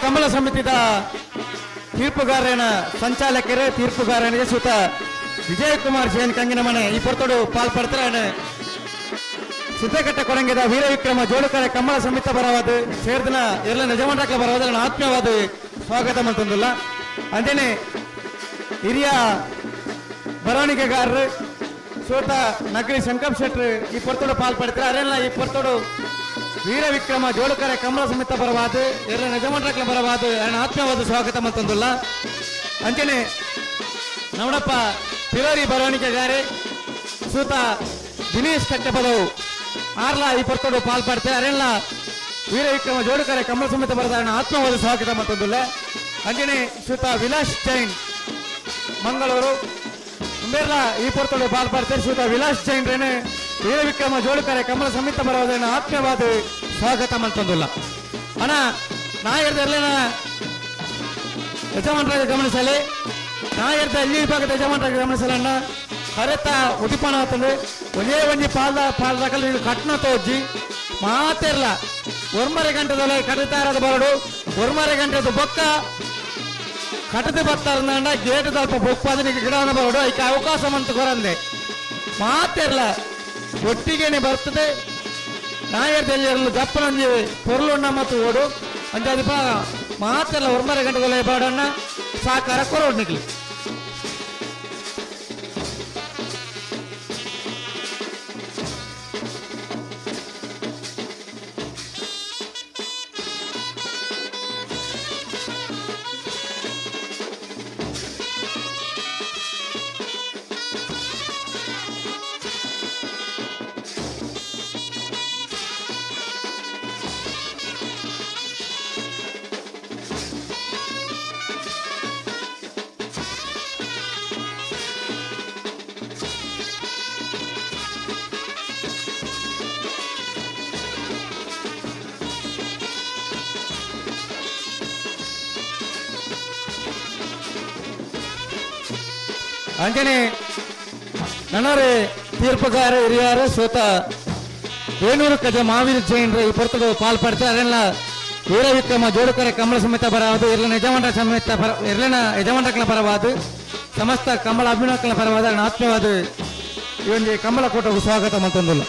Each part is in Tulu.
ಕಂಬಳ ಸಮಿತಿದ ತೀರ್ಪುಗಾರನ ಸಂಚಾಲಕರು, ತೀರ್ಪುಗಾರನಿಗೆ ಸುತ ವಿಜಯ್ ಕುಮಾರ್ ಜೈನ್ ಕಂಗಿನ ಮನೆ ಈ ಪೊರ್ತುಡು ಪಾಲ್ಪಡ್ತಾರೆ. ಸಿದ್ದಕಟ್ಟ ಕೊಡಂಗಿದ ವೀರ ವಿಕ್ರಮ ಜೋಡುಕರೆ ಕಂಬಳ ಸಮಿತಿ ಬರವಾದ ಸೇರ್ದಿನ ಎಲ್ಲ ನಿಜಮಂಡಲ ಬರವಾದ ಆತ್ಮೀಯವಾದ ಸ್ವಾಗತ ಮಂತಂದಿಲ್ಲ. ಅಂಚನೆ ಹಿರಿಯ ಬರವಣಿಗೆಗಾರರು ಸೋತ ನಗರಿ ಶಂಕರ್ ಶೆಟ್ರು ಈ ಪೊರ್ತುಡು ಪಾಲ್ಪಡ್ತಾರೆ. ಅರೆಲ್ಲ ಈ ಪೊರ್ತುಡು ವೀರ ವಿಕ್ರಮ ಜೋಡುಕರೆ ಕಂಬಳ ಸಮಿತ ಬರವಾದ ಎಲ್ಲ ನಿಜಮಂಡಲ ಬರವಾದ ಆತ್ಮೀಯವಾದ ಸ್ವಾಗತ ಮಂತಂದಿಲ್ಲ. ಅಂಚನೆ ನವಡಪ್ಪ ತಿರೋರಿ ಬರವಣಿಗೆಗಾರೆ ಸೂತ ದಿನೇಶ್ ಕಟ್ಟೆಪದವು ಆರ್ಲಾ ಈ ಪೊರ್ತುಡು ಪಾಲ್ಪಡ್ತಾರೆ. ಅರೆಲ್ಲ ವೀರ ವಿಕ್ರಮ ಜೋಡುಕರೆ ಕಂಬಳ ಸಮೇತ ಬರದ ಆತ್ಮವಾದ ಸ್ವಾಗತ ಮತ್ತೊಂದುಲ್ಲ. ಅಂಚನೆ ಶ್ರೀತ ವಿಲಾಸ್ ಜೈನ್ ಮಂಗಳೂರು ಉಂಬೇರ್ಲ ಈ ಪೊರ್ತುಡು ಪಾಲ್ಪಡ್ತಾರೆ. ಶ್ರೀತ ವಿಲಾಸ್ ಜೈನ್ ರೇನೆ ವೀರ ವಿಕ್ರಮ ಜೋಡುಕರೆ ಕಮಲ ಸಮೇತ ಬರೋದನ್ನ ಆತ್ಮೀಯವಾದ ಸ್ವಾಗತ ಮಲ್ತೊಂದುಲ್ಲ. ಅಣ್ಣ, ನಾಯರ್ದ ಯಜಮಾನರಾಗ ಗಮನಿಸಲಿ, ನಾಯರ್ದ ಎಲ್ಲಿ ವಿಭಾಗದ ಯಜಮಾನರಾಗ ಗಮನಿಸಲಣ್ಣ. ಹರೆತ ಉದಿಪನ ಆತಂದು ಒಂದೇ ಒಂಜಿ ಪಾಲ್ದ ಪಾಲ್ ದಾಕಲ್ ಕಟ್ನ ತೋಜಿ ಮಾತೆರ್ಲ ಒರ್ಮರೆ ಗಂಟೆದೊಳಗೆ ಕಡಿತಾರದ ಬರಡು. ಒರ್ಮರೆ ಗಂಟೆದ ಬೊಕ್ಕ ಕಟದ ಬತ್ತಾರಂಡ ಗೇಟ್ ದಲ್ಪ ಬೊಕ್ಪಾದನಿಗೆ ಗಿಡನ ಬರಡು. ಐಕೆ ಅವಕಾಶ ಮಂತ ಕೊರಂದೆ ಮಾತೆರ್ಲ ಒಟ್ಟಿಗೆನೆ ಬರ್ತದೆ. ನಾಯರ್ದಲ್ಲಿ ಜಪ್ಪನೊಂಜಿ ಪೊರ್ಲುಣ್ಣ ಮತ್ತು ಓಡು ಅಂಚಾದಿಪ ಮಾತೆರ್ಲ ಒರ್ಮರೆ ಗಂಟೆದೊಳಗೆ ಬಾಡಣ್ಣ, ಸಾಕಾರ ಕೊರೋಡ್ ನಿಕ್ಲಿ. ಅಂಚನೆ ನನರೇ ತೀರ್ಪುಗಾರ ಹಿರಿಯಾರು ಶ್ವೇತ ವೇಣೂರು ಕಜೆ ಮಾವೀರ್ ಜೈನ್ರ ಈ ಪೊರ್ತುಡು ಪಾಲ್ಪಡ್ತಾರೆ. ಅದೆಲ್ಲ ವೀರ ವಿಕ್ರಮ ಜೋಡುಕರೆ ಕಮಲ ಸಮೇತ ಬರವಾದು ಇರ್ಲಿನ ಯಜಮಾನರ ಸಮೇತ ಪರ ಇರ್ಲಿನ ಯಜಮಾನರ ಪರವಾದ ಸಮಸ್ತ ಕಮಲ ಅಭಿನಕಲ ಪರವಾದ ಆತ್ಮೀಯವಾದ ಈ ಒಂದು ಕಮಲ ಕೂಟకు ಸ್ವಾಗತ ಮಂತೊಂದುಲ್ಲ.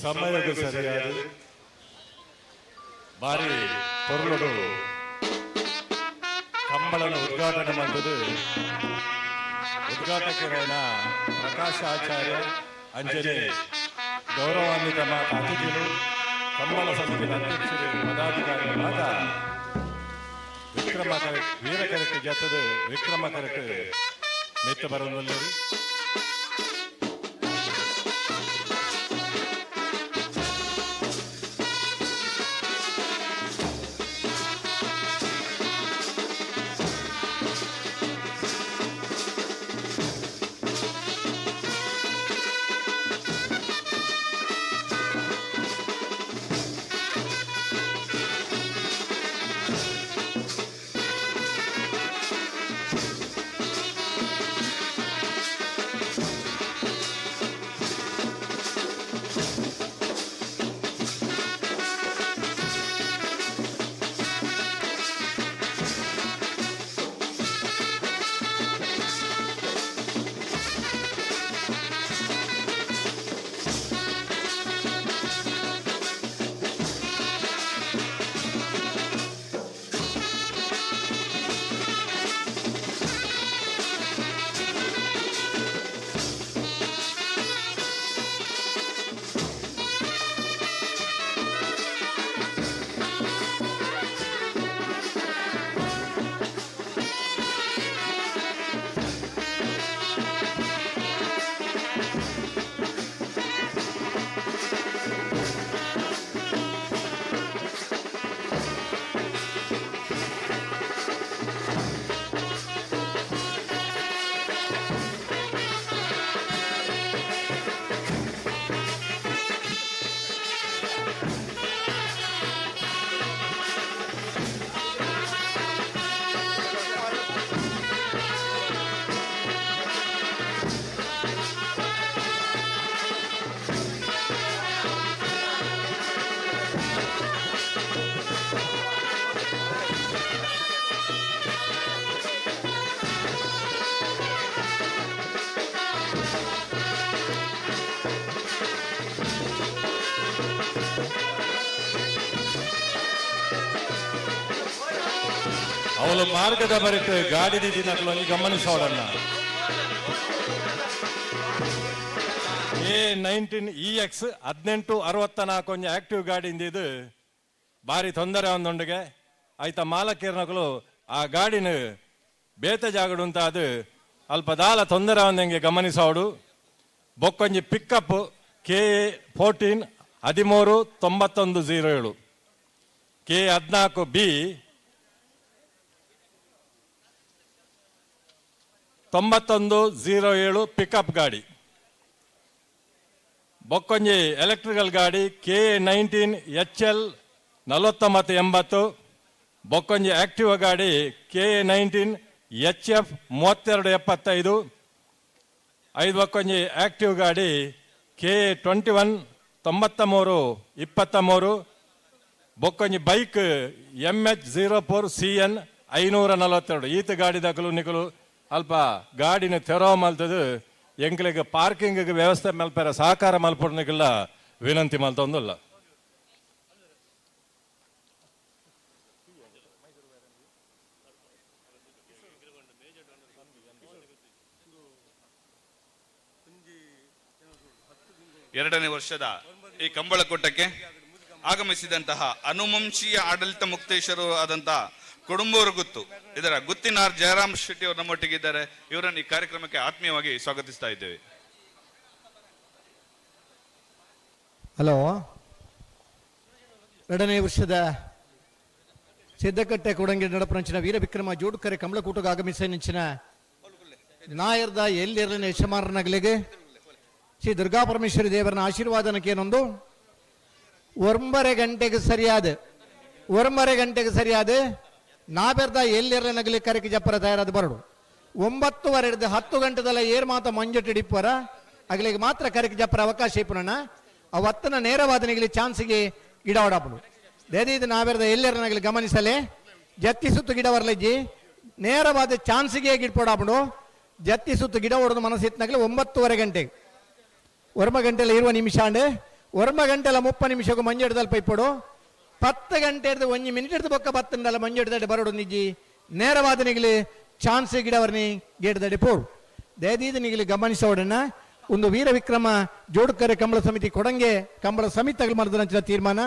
ಸಮಯದ ಸರಿಯಾದ ಬಾರಿ ಪೊರ್ಲುಡು ಕಂಬಳನ ಉದ್ಘಾಟನೆ ಮಾಡಿದ್ದು ಉದ್ಘಾಟಕರಾದ ಪ್ರಕಾಶ್ ಆಚಾರ್ಯ, ಅಂಜನೆ ಗೌರವಾನ್ವಿತ ಅತಿಥಿಗಳು. ಕಂಬಳ ಸಮಿತಿಯ ಅಧ್ಯಕ್ಷರು, ಪದಾಧಿಕಾರಿಗಳಾದ ವಿಕ್ರಮ ಕರೆಕ್ಟ್ ವೀರ ಕರೆಕ್ಟ್ ಜತದ ವಿಕ್ರಮ ಕರೆಕ್ಟ್ ಮೆತ್ತ ಬರೋದಲ್ಲಿ. ಅವಳು ಮಾರ್ಗದ ಬರಿತು ಗಾಡಿ ದಿನಗಳು ಗಮನಿಸೋಡನ್ನ. A 19 EX 1864 ಒಂಜಿ ಆಕ್ಟಿವ್ ಗಾಡಿ ಇದು ಬಾರಿ ತೊಂದರೆ ಒಂದೊಂಡಿಗೆ ಆಯ್ತ. ಮಾಲಕೀರ್ನಕುಲು ಆ ಗಾಡಿನ ಬೇತ ಜಾಗಡು ಅಂತ ಅದು ಅಲ್ಪ ದಾಲ ತೊಂದರೆ ಒಂದಂಗೆ ಗಮನಿಸೋಡು. ಬೊಕ್ಕೊಂಜಿ pickup K 14 13 91 07, K 14 B 91 07 pickup ಗಾಡಿ. ಬೊಕ್ಕೊಂಜಿ ಎಲೆಕ್ಟ್ರಿಕಲ್ ಗಾಡಿ ಕೆ 19 ಎಚ್ ಎಲ್ 49 80. ಬೊಕ್ಕೊಂಜಿ ಆಕ್ಟಿವ್ ಗಾಡಿ ಕೆ 19 ಎಚ್ ಎಫ್ 32 75 ಐದು. ಬೊಕ್ಕೊಂಜಿ ಆಕ್ಟಿವ್ ಗಾಡಿ ಕೆ 21 93 23. ಬೊಕ್ಕೊಂಜಿ ಬೈಕ್ MH 04 CN 542. ಈತ ಗಾಡಿ ದಕಲು ನಿಕಲು ಅಲ್ಪ ಗಾಡಿನ ತೆರವು ಮಲ್ತದು ಎಂಕ್ಲೆಗ್ ಪಾರ್ಕಿಂಗ್ ವ್ಯವಸ್ಥೆ ಮಲ್ಪೆರ ಸಹಕಾರ ಮಲ್ಪೊಡ್ನಿಗೆಲ್ಲ ವಿನಂತಿ ಮಲ್ತೊಂದುಲ್ಲ. ಎರಡನೇ ವರ್ಷದ ಈ ಕಂಬಳಕೂಟಕ್ಕೆ ಆಗಮಿಸಿದಂತಹ ಅನುವಂಶೀಯ ಆಡಳಿತ ಮುಕ್ತೇಶ್ವರು ಆದಂತಹ ಕುಡುಂಬೂರು ಗುತ್ತು ಇದರ ಗುತ್ತಿನಾರ್ ಜಯರಾಮ್ ಶೆಟ್ಟಿ ಅವರು ನಮ್ಮೊಟ್ಟಿಗಿದ್ದಾರೆ. ಇವರನ್ನು ಈ ಕಾರ್ಯಕ್ರಮಕ್ಕೆ ಆತ್ಮೀಯವಾಗಿ ಸ್ವಾಗತಿಸ್ತಾ ಇದ್ದೇವೆ. ಹಲೋ, ಎರಡನೇ ವರ್ಷದ ಸಿದ್ದಕಟ್ಟೆ ಕೊಡಂಗಿ ನಡಪರಂಚಿನ ವೀರವಿಕ್ರಮ ಜೋಡುಕರೆ ಕಮಲಕೂಟಕ್ಕೆ ಆಗಮಿಸ ನೆಂಚಿನ ನಾಯರ್ದ ಎಲ್ಲಿರಲಿನ ಯಶಮಾರನಗಲಿಗೆ ಶ್ರೀ ದುರ್ಗಾ ಪರಮೇಶ್ವರಿ ದೇವರನ ಆಶೀರ್ವಾದನಕ್ಕೇನೊಂದು 9:30 ಗಂಟೆಗೆ ಸರಿಯಾದ, 9:30 ಗಂಟೆಗೆ ಸರಿಯಾದ ನಾಬೆರ್ದ ಎಲ್ಲಿರಲಿನಗಲಿ ಕರೆಗೆ ಜಪ್ಪರ ತಯಾರಾದ ಬರಡು. 9:30 ಹಿಡಿದು 10 ಗಂಟೆದಲ್ಲ ಏರ್ ಮಾತ ಮಂಜಟ್ಟು ಹಿಡಿಪರ ಅಗಲಿಗೆ ಮಾತ್ರ ಕರೆಗೆ ಜಪ್ಪರ ಅವಕಾಶ ಇಪ್ಪುನಣ್ಣ. ಅವತ್ತನ ನೇರವಾದ ನಿಗಲಿ ಚಾನ್ಸ್ಗೆ ಗಿಡ ಹೊಡಪಡು ದೇದಿದ್ದು ನಾವೆರದ ಎಲ್ಲರನಾಗಲಿ ಗಮನಿಸಲೆ. ಜತ್ತಿ ಸುತ್ತು ಗಿಡ ವರ್ಲಜ್ಜಿ, ನೇರವಾದ ಚಾನ್ಸ್ಗೆ ಗಿಡ ಜತ್ತಿ ಸುತ್ತು ಗಿಡ ಹೊಡೆದು ಮನಸ್ಸಿತ್ನಾಗಲಿ. 9:30 ಗಂಟೆಗೆ ಒರ್ಮ ಗಂಟೆಲ 20 ನಿಮಿಷ ಅಂಡ್ ಒರ್ಮ ಗಂಟೆಲ 30 ನಿಮಿಷಕ್ಕೂ ಮಂಜೆಡ್ದಲ್ ಪೈಪೊಡು. 10 ಗಂಟೆ ಹಿಡ್ದು 1 ಮಿನಿಟ್ ಹಿಡ್ದು ಬೊಕ್ಕ ಬತ್ತಂಡಲ್ಲ ಮಂಜೆಡ್ದಡೆ ಬರೋಡು ನಿಜ್ಜಿ. ನೇರವಾದ ನಿಗಲಿ ಚಾನ್ಸ್ ಗಿಡವರ್ನಿ ಗೇಟ್ದಡೆ ಪೋಡು. ದೇದೀದ ನಿಗಲಿ ಗಮನಿಸೋಡಣ್ಣ. ಒಂದು ವೀರ ವಿಕ್ರಮ ಜೋಡುಕರೆ ಕಂಬಳ ಸಮಿತಿ ಕೊಡಂಗೆ ಕಂಬಳ ಸಮಿತಿ ಮರದನಂಚಿನ ತೀರ್ಮಾನ.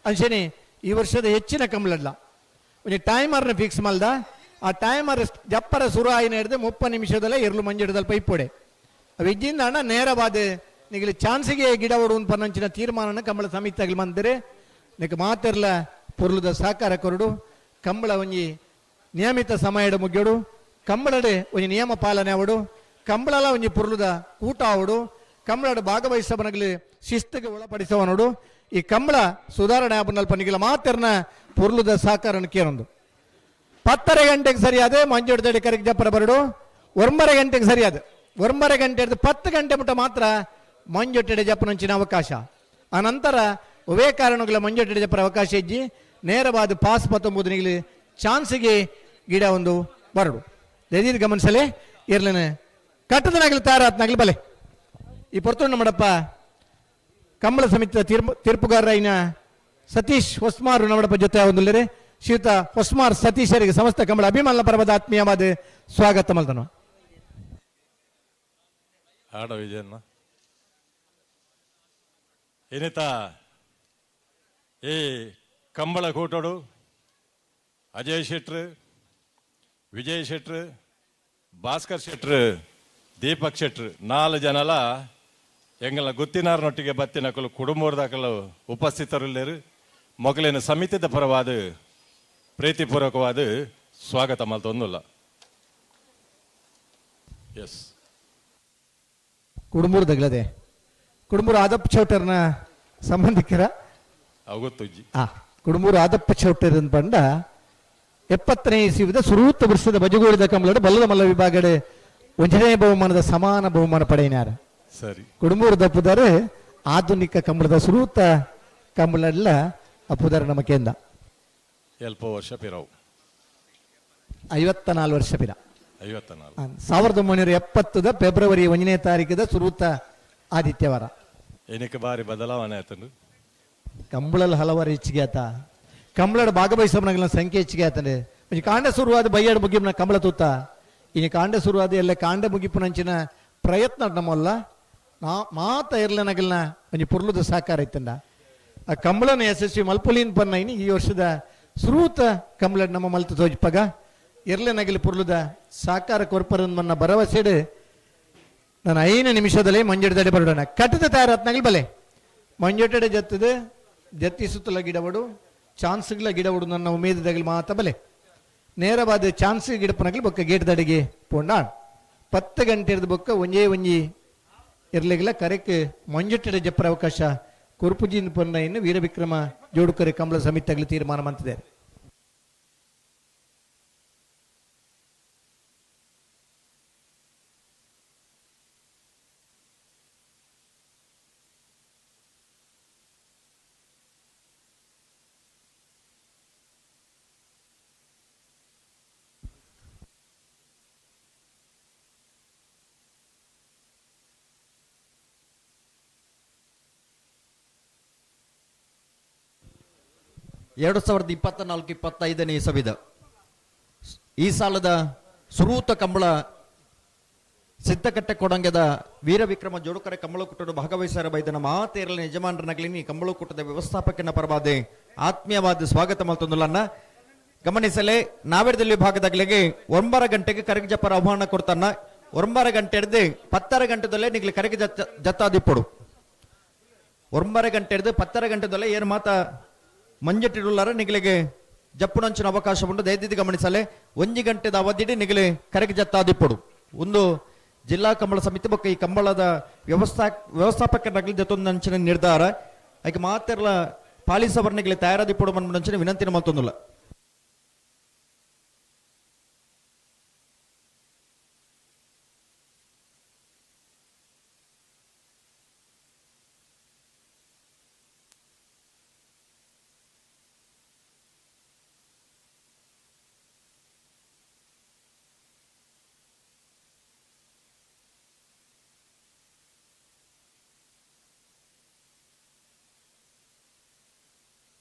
ಅಂಚನೆ ಈ ವರ್ಷದ ಹೆಚ್ಚಿನ ಕಂಬಳಡ್ಲ ಒಂಜಿ ಟೈಮರ್ನ ಫಿಕ್ಸ್ ಮಲ್ದ. ಆ ಟೈಮರ್ ಜಪ್ಪರ ಸುರು ಆಯಿನ ಹಿಡ್ದು 30 ನಿಮಿಷದಲ್ಲೇ ಎರ್ಲು ಮಂಜಿಡ್ದಲ್ಪ ಇಪ್ಪೊಡೆ. ಅವು ಇಜ್ಜಿಂದ ಅಣ್ಣ ನೇರವಾದ ನಿಗಲಿ ಚಾನ್ಸಿಗೆ ಗಿಡ ಒಡು ಪನ್ನಂಚಿನ ತೀರ್ಮಾನನ ಕಂಬಳ ಸಮಿತಿಯಾಗಲಿ ಮಂದಿರೆ. ನಿಕ್ ಮಾತೆರ್ಲ ಪೊರ್ಲುದ ಸಹಕಾರ ಕೊರಡು. ಕಂಬಳ ಒಂಜಿ ನಿಯಮಿತ ಸಮಯದ ಮುಗ್ಯೋಡು, ಕಂಬಳಡೆ ಒಂಜಿ ನಿಯಮ ಪಾಲನೆ ಅವಡು, ಕಂಬಳಲ ಒಂಜಿ ಪೊರ್ಲುದ ಕೂಟ ಅವಡು, ಕಂಬಳಡು ಭಾಗವಹಿಸಬನಗಲಿ ಶಿಸ್ತಿಗೆ ಒಳಪಡಿಸವನೋಡು. ಈ ಕಂಬಳ ಸುಧಾರಣೆ ಆಪನಲ್ಪ ನಿಗಲ ಮಾತೆರ್ನ ಪೊರ್ಲುದ ಸಹಕಾರನ ಕೇರೊಂದು. 10:30 ಗಂಟೆಗೆ ಸರಿಯಾದ ಮಂಜುಡ್ದಡಿ ಕರೆಗೆ ಜಪ್ಪರ ಬರಡು. 9:30 ಗಂಟೆಗೆ ಸರಿಯಾದ 9:30 ಗಂಟೆ ಹಿಡಿದು 10 ಗಂಟೆ ಮುಟ್ಟ ಮಾತ್ರ ಮಂಜೊಟ್ಟೆಡೆ ಜಪ್ಪನಂಚಿನ ಅವಕಾಶ. ಆ ನಂತರ ಒವೇ ಕಾರಣಗಳ ಮಂಜೊಟ್ಟೆಡೆ ಜಪ್ಪರ ಅವಕಾಶ ಇಜ್ಜಿ. ನೇರವಾದ ಪಾಸ್ 19 ನಿಗಲಿ ಚಾನ್ಸಿಗೆ ಗಿಡ ಒಂದು ಬರಡು. ದಯದೀರ್ ಗಮನಿಸಲೇ ಇರ್ಲೇನೆ ಕಟ್ಟದನಾಗಲಿ ತಯಾರಾತ್ನಾಗಲಿ ಬಲೆ. ಈ ಪೊರ್ತುಂಡು ಮಾಡಪ್ಪ ಕಂಬಳ ಸಮಿತಿಯ ತೀರ್ಪುಗಾರರಾಯಿನ ಸತೀಶ್ ಹೊಸ್ಮಾರು ನಮ್ಮಡಪ್ಪ ಜೊತೆ ಒಂದುಲ್ಲೇರೆ. ಶ್ರೀಯುತ ಹೊಸ್ಮಾರ್ ಸತೀಶರಿಗೆ ಸಮಸ್ತ ಕಂಬಳ ಅಭಿಮಾನ ಪರ್ವದ ಆತ್ಮೀಯವಾದ ಸ್ವಾಗತ ಮಲ್ದನು. ಆಡ ವಿಜಯನ್ನ ಏನಿತ ಈ ಕಂಬಳ ಕೂಟೋಡು ಅಜಯ್ ಶೆಟ್ರು, ವಿಜಯ್ ಶೆಟ್ರು, ಭಾಸ್ಕರ್ ಶೆಟ್ರು, ದೀಪಕ್ ಶೆಟ್ರು 4 ಜನಲ ಎಂಗಲ ಗುತ್ತಿನಾರ್ನೊಟ್ಟಿಗೆ ಬತ್ತಿನಕಲು ಕುಟುಂಬದಾಕಲು ಉಪಸ್ಥಿತರುಲ್ಲೇರು. ಮೊಗಲಿನ ಸಮಿತಿದ ಪರವಾದ ಪ್ರೀತಿಪೂರ್ವಕವಾದ ಸ್ವಾಗತ ಮಲ್ತೊಂದುಲ್ಲ. ಎಸ್. ಕುಡುಂಬೂರು ದಗ್ಲದೆ ಕುಡುಂಬೂರು ಆದಪ್ಪ ಚೌಟರ್ನ ಸಂಬಂಧಿಕರ ಅವು ಗೊತ್ತುಜ್ಜಿ. ಕುಡುಂಬೂರು ಆದಪ್ಪ ಚೌಟರ್ ಅಂತ ಪಂಡ 70ನೇ ಇಸವಿದ ಸುರೂತ ವರ್ಷದ ಬಜಗೋಳಿದ ಕಂಬಳಡು ಬಲ್ಲದ ಮಲ್ಲ ವಿಭಾಗಡೆ ಒಂಜನೇ ಬಹುಮಾನದ ಸಮಾನ ಬಹುಮಾನ ಪಡೆಯಿನಾರ. ಸರಿ. ಕುಡುಂಬೂರು ದಪ್ಪುದಾರೆ ಆಧುನಿಕ ಕಂಬಳದ ಸುರೂತ ಕಂಬಳಲ್ಲ ಅಪ್ಪುದಾರ ನಮ್ಮ ಕೇಂದ್ರ. ಎಲ್ಪ ವರ್ಷ ಪಿರವು. 54 ವರ್ಷ ಪಿರ. 54. 1970 ಫೆಬ್ರವರಿ 1ನೇ ತಾರೀಕದ ಸುರೂತ ಆದಿತ್ಯವಾರ. ಏನಕ್ಕೆ ಬಾರಿ ಬದಲಾವಣೆ ಆಯ್ತು. ಕಂಬಳಲ್ಲಿ ಹಲವಾರು ಹೆಚ್ಚಿಗೆ ಆತ. ಕಂಬಳಡ್ ಭಾಗವಹಿಸೋಮನಗಳ ಸಂಖ್ಯೆ ಹೆಚ್ಚಿಗೆ ಆತಂದ್ರೆ ಒಂಜಿ ಕಾಂಡ ಶುರುವಾದ ಬೈಯಾಡ್ ಮುಗಿಪ್ನ ಕಂಬಳ ತೂತ. ಇನಿ ಕಾಂಡ ಶುರುವಾದ ಎಲ್ಲ ಕಾಂಡ ಮುಗಿಪುನಂಚಿನ ಪ್ರಯತ್ನ ನಮ್ಮಲ್ಲ ನಾ ಮಾತ ಇರ್ಲನಗಲ್ನ ಒಂಜಿ ಪೊರ್ಲುದ ಸಹಕಾರ ಇತ್ತಂಡ. ಆ ಕಂಬಳನ ಯಶಸ್ವಿ ಮಲ್ಪುಲಿನ್ ಪನ್ನ ಇನಿ ಈ ವರ್ಷದ ಸುರೂತ ಕಂಬಳ ನಮ್ಮ ಮಲ್ತು ತೋಜ್ಪಗ ಇರ್ಲನಗಲಿ ಪೊರ್ಲುದ ಸಹಕಾರ ಕೊರ್ಪರನ್ ಮನ್ನ ಭರವಸೆಡು ನಾನು 5 ನಿಮಿಷದಲ್ಲಿ ಮಂಜುಡದಡೆ ಬರೋಣ. ಕಟ್ಟದ ತಯಾರತ್ನಾಗಲಿ ಬಲೆ ಮಂಜುಟಡೆ ಜತ್ತದೆ ಜತ್ತಿ ಸುತ್ತಲ ಗಿಡವಡು ಚಾನ್ಸ್ಗಳ ಗಿಡವಡು ನನ್ನ ಉಮೇದದಾಗಲಿ ಮಾತ ಬಲೆ ನೇರವಾದ ಚಾನ್ಸ್ ಗಿಡಪನಗಲಿ ಬೊಕ್ಕ ಗೇಟ್ ದಡಿಗೆ ಪೋಂಡ. 10 ಗಂಟೆ ಇರ್ದ ಬೊಕ್ಕ ಒಂಜೇ ಒಂಜಿ ಇರ್ಲಿಗಿಲ್ಲ ಕರೆಕ್ ಮಂಜುಟಡೆ ಜಪ್ಪರ ಅವಕಾಶ ಕುರುಪುಜಿನ ಪೊನ್ನ ಇನ್ನು ವೀರವಿಕ್ರಮ ಜೋಡುಕರೆ ಕಂಬಳ ಸಮಿತಿಗಳು ತೀರ್ಮಾನ ಮಂತಿದ್ದಾರೆ. 2024-25ನೇ ಇಸವಿದ ಈ ಸಾಲದ ಸುರೂತ ಕಂಬಳ ಸಿದ್ದಕಟ್ಟೆ ಕೊಡಂಗದ ವೀರವಿಕ್ರಮ ಜೋಡುಕರೆ ಕಂಬಳಕೂಟದ ಭಾಗವಹಿಸರ ಬೈದನ ಮಾತೇರಲ ಯಜಮಾನರನಗಲಿನಿ ಕಂಬಳಕೂಟದ ವ್ಯವಸ್ಥಾಪಕನ ಪರವಾದೆ ಆತ್ಮೀಯವಾದ ಸ್ವಾಗತ ಮಲ್ತೊಂದುಲನ್ನ. ಗಮನಿಸಲೇ ನಾವೆರದಲ್ಲಿ ವಿಭಾಗದಾಗಲಿಗೆ 9 ಗಂಟೆಗೆ ಕರಗ ಜಪ್ಪರ ಆಹ್ವಾನ ಕೊಡ್ತಾನ. 9 ಗಂಟೆ ಹಿಡಿದು 10:30 ಗಂಟೆದಲ್ಲೇ ನಿಗ್ಲಿ ಕರಗ ಜತ್ತಾದಿಪ್ಪಡು. 9 ಗಂಟೆ ಹಿಡಿದು 10:30 ಗಂಟೆದಲ್ಲೇ ಏನು ಮಾತ ಮಂಜಟ್ಟಿಡುಲ್ಲಾರ ನಿಗಲಿಗೆ ಜಪ್ಪುನಂಚಿನ ಅವಕಾಶ ಉಂಟು. ದಯದಿದ್ದು ಗಮನಿಸಲೆ 1 ಗಂಟೆದ ಅವಧಿಡಿ ನಿಗಲಿ ಕರಗ ಜತ್ತಾದಿಪ್ಪಡು. ಒಂದು ಜಿಲ್ಲಾ ಕಂಬಳ ಸಮಿತಿ ಬೊಕ್ಕ ಈ ಕಂಬಳದ ವ್ಯವಸ್ಥಾಪಕರಾಗಲಿ ಜೊತೊಂದಂಚಿನ ನಿರ್ಧಾರ ಐಕೆ ಮಾತೆರ್ಲ ಪಾಲಿಸವರ್ಣಿಗೆ ತಯಾರಾದಿಪ್ಪಡು ಮನ್ಮಂಚಿನ ವಿನಂತಿನ ಮತ್ತೊಂದುಲ್ಲ.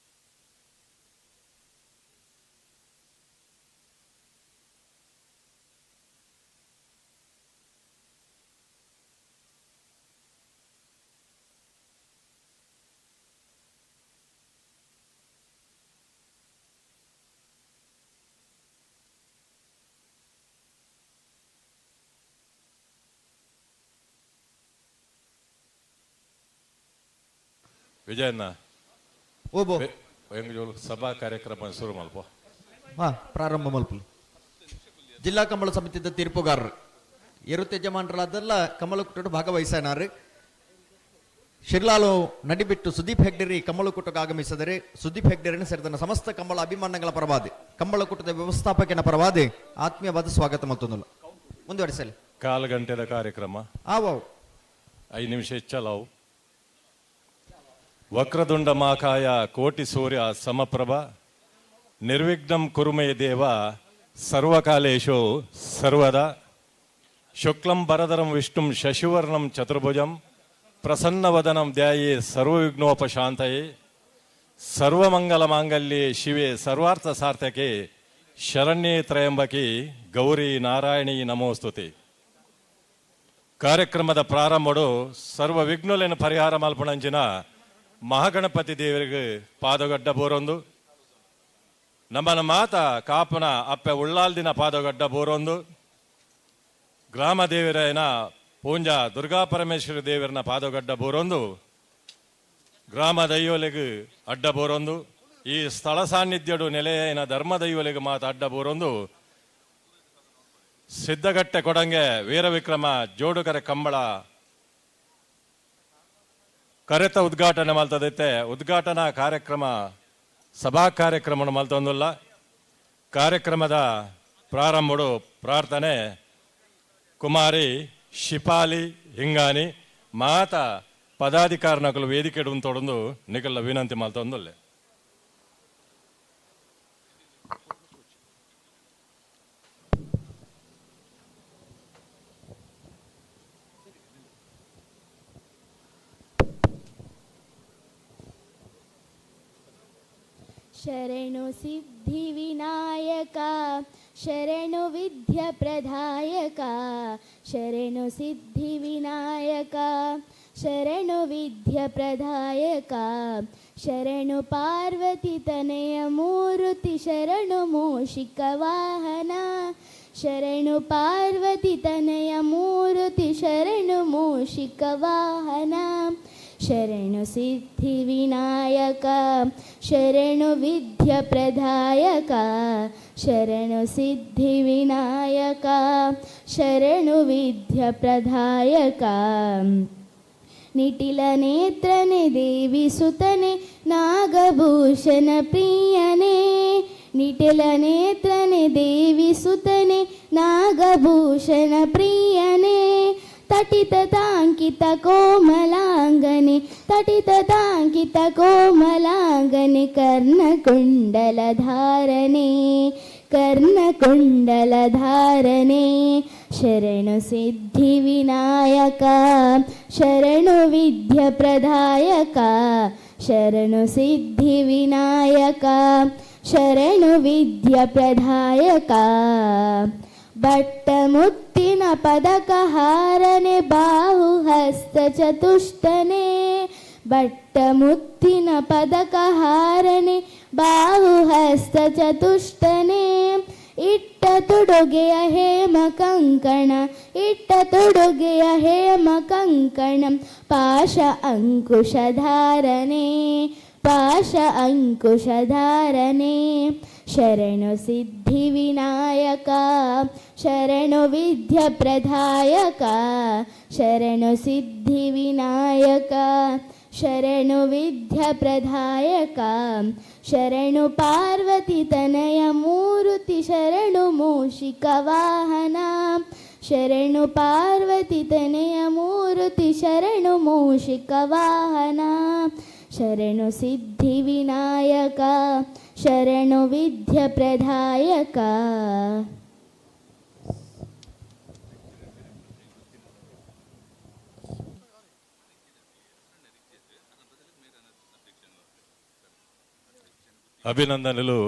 ವಿಜಯಣ್ಣ. ಓಬೋ. ಸಭಾ ಕಾರ್ಯಕ್ರಮ ಶುರು ಮಲ್ಪ. ಹಾ, ಪ್ರಾರಂಭ ಮಲ್ಪುಲಿ. ಜಿಲ್ಲಾ ಕಂಬಳ ಸಮಿತಿದ ತೀರ್ಪುಗಾರರು ಎರುತ್ ಯಜಮಾನರಾದಲ್ಲ ಕಮಲಕುಟ್ಟಡು ಭಾಗವಹಿಸನಾರು. ಶಿರ್ಲಾಲು ನಡಿಬಿಟ್ಟು ಸುದೀಪ್ ಹೆಗ್ಡೆರಿ ಕಮ್ಮಳಕೂಟಕ್ಕೆ ಆಗಮಿಸಿದರೆ ಸುದೀಪ್ ಹೆಗ್ಡೆರನ್ನು ಸೇರಿದ ಸಮಸ್ತ ಕಂಬಳ ಅಭಿಮಾನಗಳ ಪರವಾದಿ, ಕಂಬಳಕೂಟದ ವ್ಯವಸ್ಥಾಪಕನ ಪರವಾದಿ ಆತ್ಮೀಯವಾದ ಸ್ವಾಗತ ಮತ್ತೊಂದು ಮುಂದುವರಿಸಲಿ. ಕಾಲು ಗಂಟೆದ ಕಾರ್ಯಕ್ರಮ. ಆವು. 5 ನಿಮಿಷ ಹೆಚ್ಚಲಾವು. ವಕ್ರದುಂಡ ಮಾಕಾಯ ಕೋಟಿ ಸೂರ್ಯ ಸಮಪ್ರಭ ನಿರ್ವಿಘ್ನಂ ಕುರುಮೇ ದೇವ ಸರ್ವಕಾಲೇಶು ಸರ್ವದ ಶುಕ್ಲಂ ಬರದರಂ ವಿಷ್ಣುಂ ಶಶಿವರ್ಣಂ ಚತುರ್ಭುಜಂ ಪ್ರಸನ್ನವದನಂ ಧ್ಯಾಯೇ ಸರ್ವವಿಘ್ನೋಪಶಾಂತಯೇ ಸರ್ವಮಂಗಲ ಮಾಂಗಲ್ಯೆ ಶಿವೆ ಸರ್ವಾರ್ಥ ಸಾರ್ಥಕೆ ಶರಣ್ಯೇ ತ್ರಯಂಬಕಿ ಗೌರಿ ನಾರಾಯಣಿ ನಮೋಸ್ತುತಿ. ಕಾರ್ಯಕ್ರಮದ ಪ್ರಾರಂಭಡು ಸರ್ವ ವಿಘ್ನುಲೇನ ಪರಿಹಾರ ಮಲ್ಪಣಂಚಿನ ಮಹಾಗಣಪತಿ ದೇವರಿಗೆ ಪಾದಗಡ್ಡ ಬೋರೊಂದು, ನಮ್ಮನ ಮಾತ ಕಾಪುನ ಅಪ್ಪೆ ಉಳ್ಳಾಲ್ದಿನ ಪಾದಗಡ್ಡ ಬೋರೊಂದು, ಗ್ರಾಮ ದೇವರೈನ ಪೂಂಜಾ ದುರ್ಗಾ ಪರಮೇಶ್ವರಿ ದೇವರನ ಪಾದಗಡ್ಡ ಬೋರೊಂದು, ಗ್ರಾಮ ದೈವಲೆಗು ಅಡ್ಡ ಬೋರೊಂದು, ಈ ಸ್ಥಳ ಸಾನ್ನಿಧ್ಯಡು ನೆಲೆಯೈನ ಧರ್ಮ ದೈವಲೆಗು ಮಾತ ಅಡ್ಡ ಬೋರೊಂದು, ಸಿದ್ಧಗಟ್ಟೆ ಕೊಡಂಗೆ ವೀರವಿಕ್ರಮ ಜೋಡುಕರೆ ಕಂಬಳ ಕರೆತ ಉದ್ಘಾಟನೆ ಮಲ್ತದೈತೆ. ಉದ್ಘಾಟನಾ ಕಾರ್ಯಕ್ರಮ ಸಭಾ ಕಾರ್ಯಕ್ರಮ ಮಲ್ತೊಂದುಲ್ಲ. ಕಾರ್ಯಕ್ರಮದ ಪ್ರಾರಂಭಡು ಪ್ರಾರ್ಥನೆ ಕುಮಾರಿ ಶಿಪಾಲಿ ಹಿಂಗಾನಿ ಮಾತ ಪದಾಧಿಕಾರನಕಲು ವೇದಿಕೆ ತೊಡಂದು ನಿಕಲ್ಲ ವಿನಂತಿ ಮಲ್ತೊಂದುಲ್ಲೆ. ಶರಣು ಸಿದ್ಧಿ ವಿನಾಯಕ ಶರಣು ವಿದ್ಯಾ ಪ್ರದಾಯಕ ಶರಣು ಸಿದ್ಧಿ ವಿನಾಯಕ ಶರಣು ವಿದ್ಯಾ ಪ್ರದಾಯಕ ಶರಣು ಪಾರ್ವತಿ ತನಯ ಮೂರುತಿ ಶರಣು ಮೂಷಿಕ ವಾಹನ ಶರಣು ಪಾರ್ವತಿ ತನಯ ಮೂರುತಿ ಶರಣು ಮೂಷಿಕ ವಾಹನ ಶರಣು ಸಿದ್ಧಿ ವಿನಾಯಕ ಶರಣು ವಿದ್ಯಾ ಪ್ರದಾಯಕ ಶರಣು ಸಿದ್ಧಿ ವಿನಾಯಕ ಶರಣು ವಿದ್ಯಾ ಪ್ರದಾಯಕ ನಿಟಿಲ ನೇತ್ರನೆ ದೇವಿ ಸುತನೆ ನಾಗಭೂಷಣ ಪ್ರಿಯನೇ ನಿಟಿಲ ನೇತ್ರನೆ ದೇವಿ ಸುತನೆ ನಾಗಭೂಷಣ ಪ್ರಿಯನೇ ತಟಿತ ತಾಂಕಿತ ಕೋಮಲಾಂಗನೆ ತಟಿತ ತಾಂಕಿತ ಕೋಮಲಾಂಗನೆ ಕರ್ಣಕುಂಡಲಧಾರನೆ ಕರ್ಣಕುಂಡಲಧಾರನೆ ಶರಣು ಸಿದ್ಧಿ ವಿನಾಯಕ ಶರಣು ವಿದ್ಯಾ ಪ್ರದಾಯಕ ಶರಣು ಸಿದ್ಧಿ ವಿನಾಯಕ ಶರಣು ವಿದ್ಯಾ ಪ್ರದಾಯಕ ಬಟ್ಟಮುತ್ತಿನ ಪದಕ ಹಾರನೆ ಬಾಹು ಹಸ್ತ ಚತುಷ್ಟನೆ ಬಟ್ಟಮುತ್ತಿನ ಪದಕ ಹಾರನೆ ಬಾಹು ಹಸ್ತ ಚತುಷ್ಟನೆ ಇಟ್ಟ ತೊಡುಗೆಯ ಹೇಮ ಕಂಕಣ ಇಟ್ಟ ತೊಡುಗೆಯ ಹೇಮ ಕಂಕಣ ಪಾಶ ಅಂಕುಶಧಾರನೆ ಪಾಶ ಅಂಕುಶಧಾರನೆ ಶರಣು ಸಿದ್ಧಿ ವಿನಾಯಕ ಶರಣು ವಿದ್ಯಾ ಪ್ರದಾಯಕ ಶರಣು ಸಿದ್ಧಿ ವಿನಾಯಕ ಶರಣು ವಿದ್ಯಾ ಪ್ರದಾಯಕ ಶರಣು ಪಾರ್ವತಿ ತನಯ ಮೂರುತಿ ಶರಣು ಮೂಷಿಕ ವಾಹನ ಶರಣು ಪಾರ್ವತಿ ತನಯ ಮೂರುತಿ ಶರಣು ಮೂಷಿಕ ವಾಹನ ಶರಣು ಸಿದ್ಧಿ ವಿನಾಯಕ ಶರಣು ವಿದ್ಯಾ ಪ್ರದಾಯಕ. ಅಭಿನಂದನೆಲು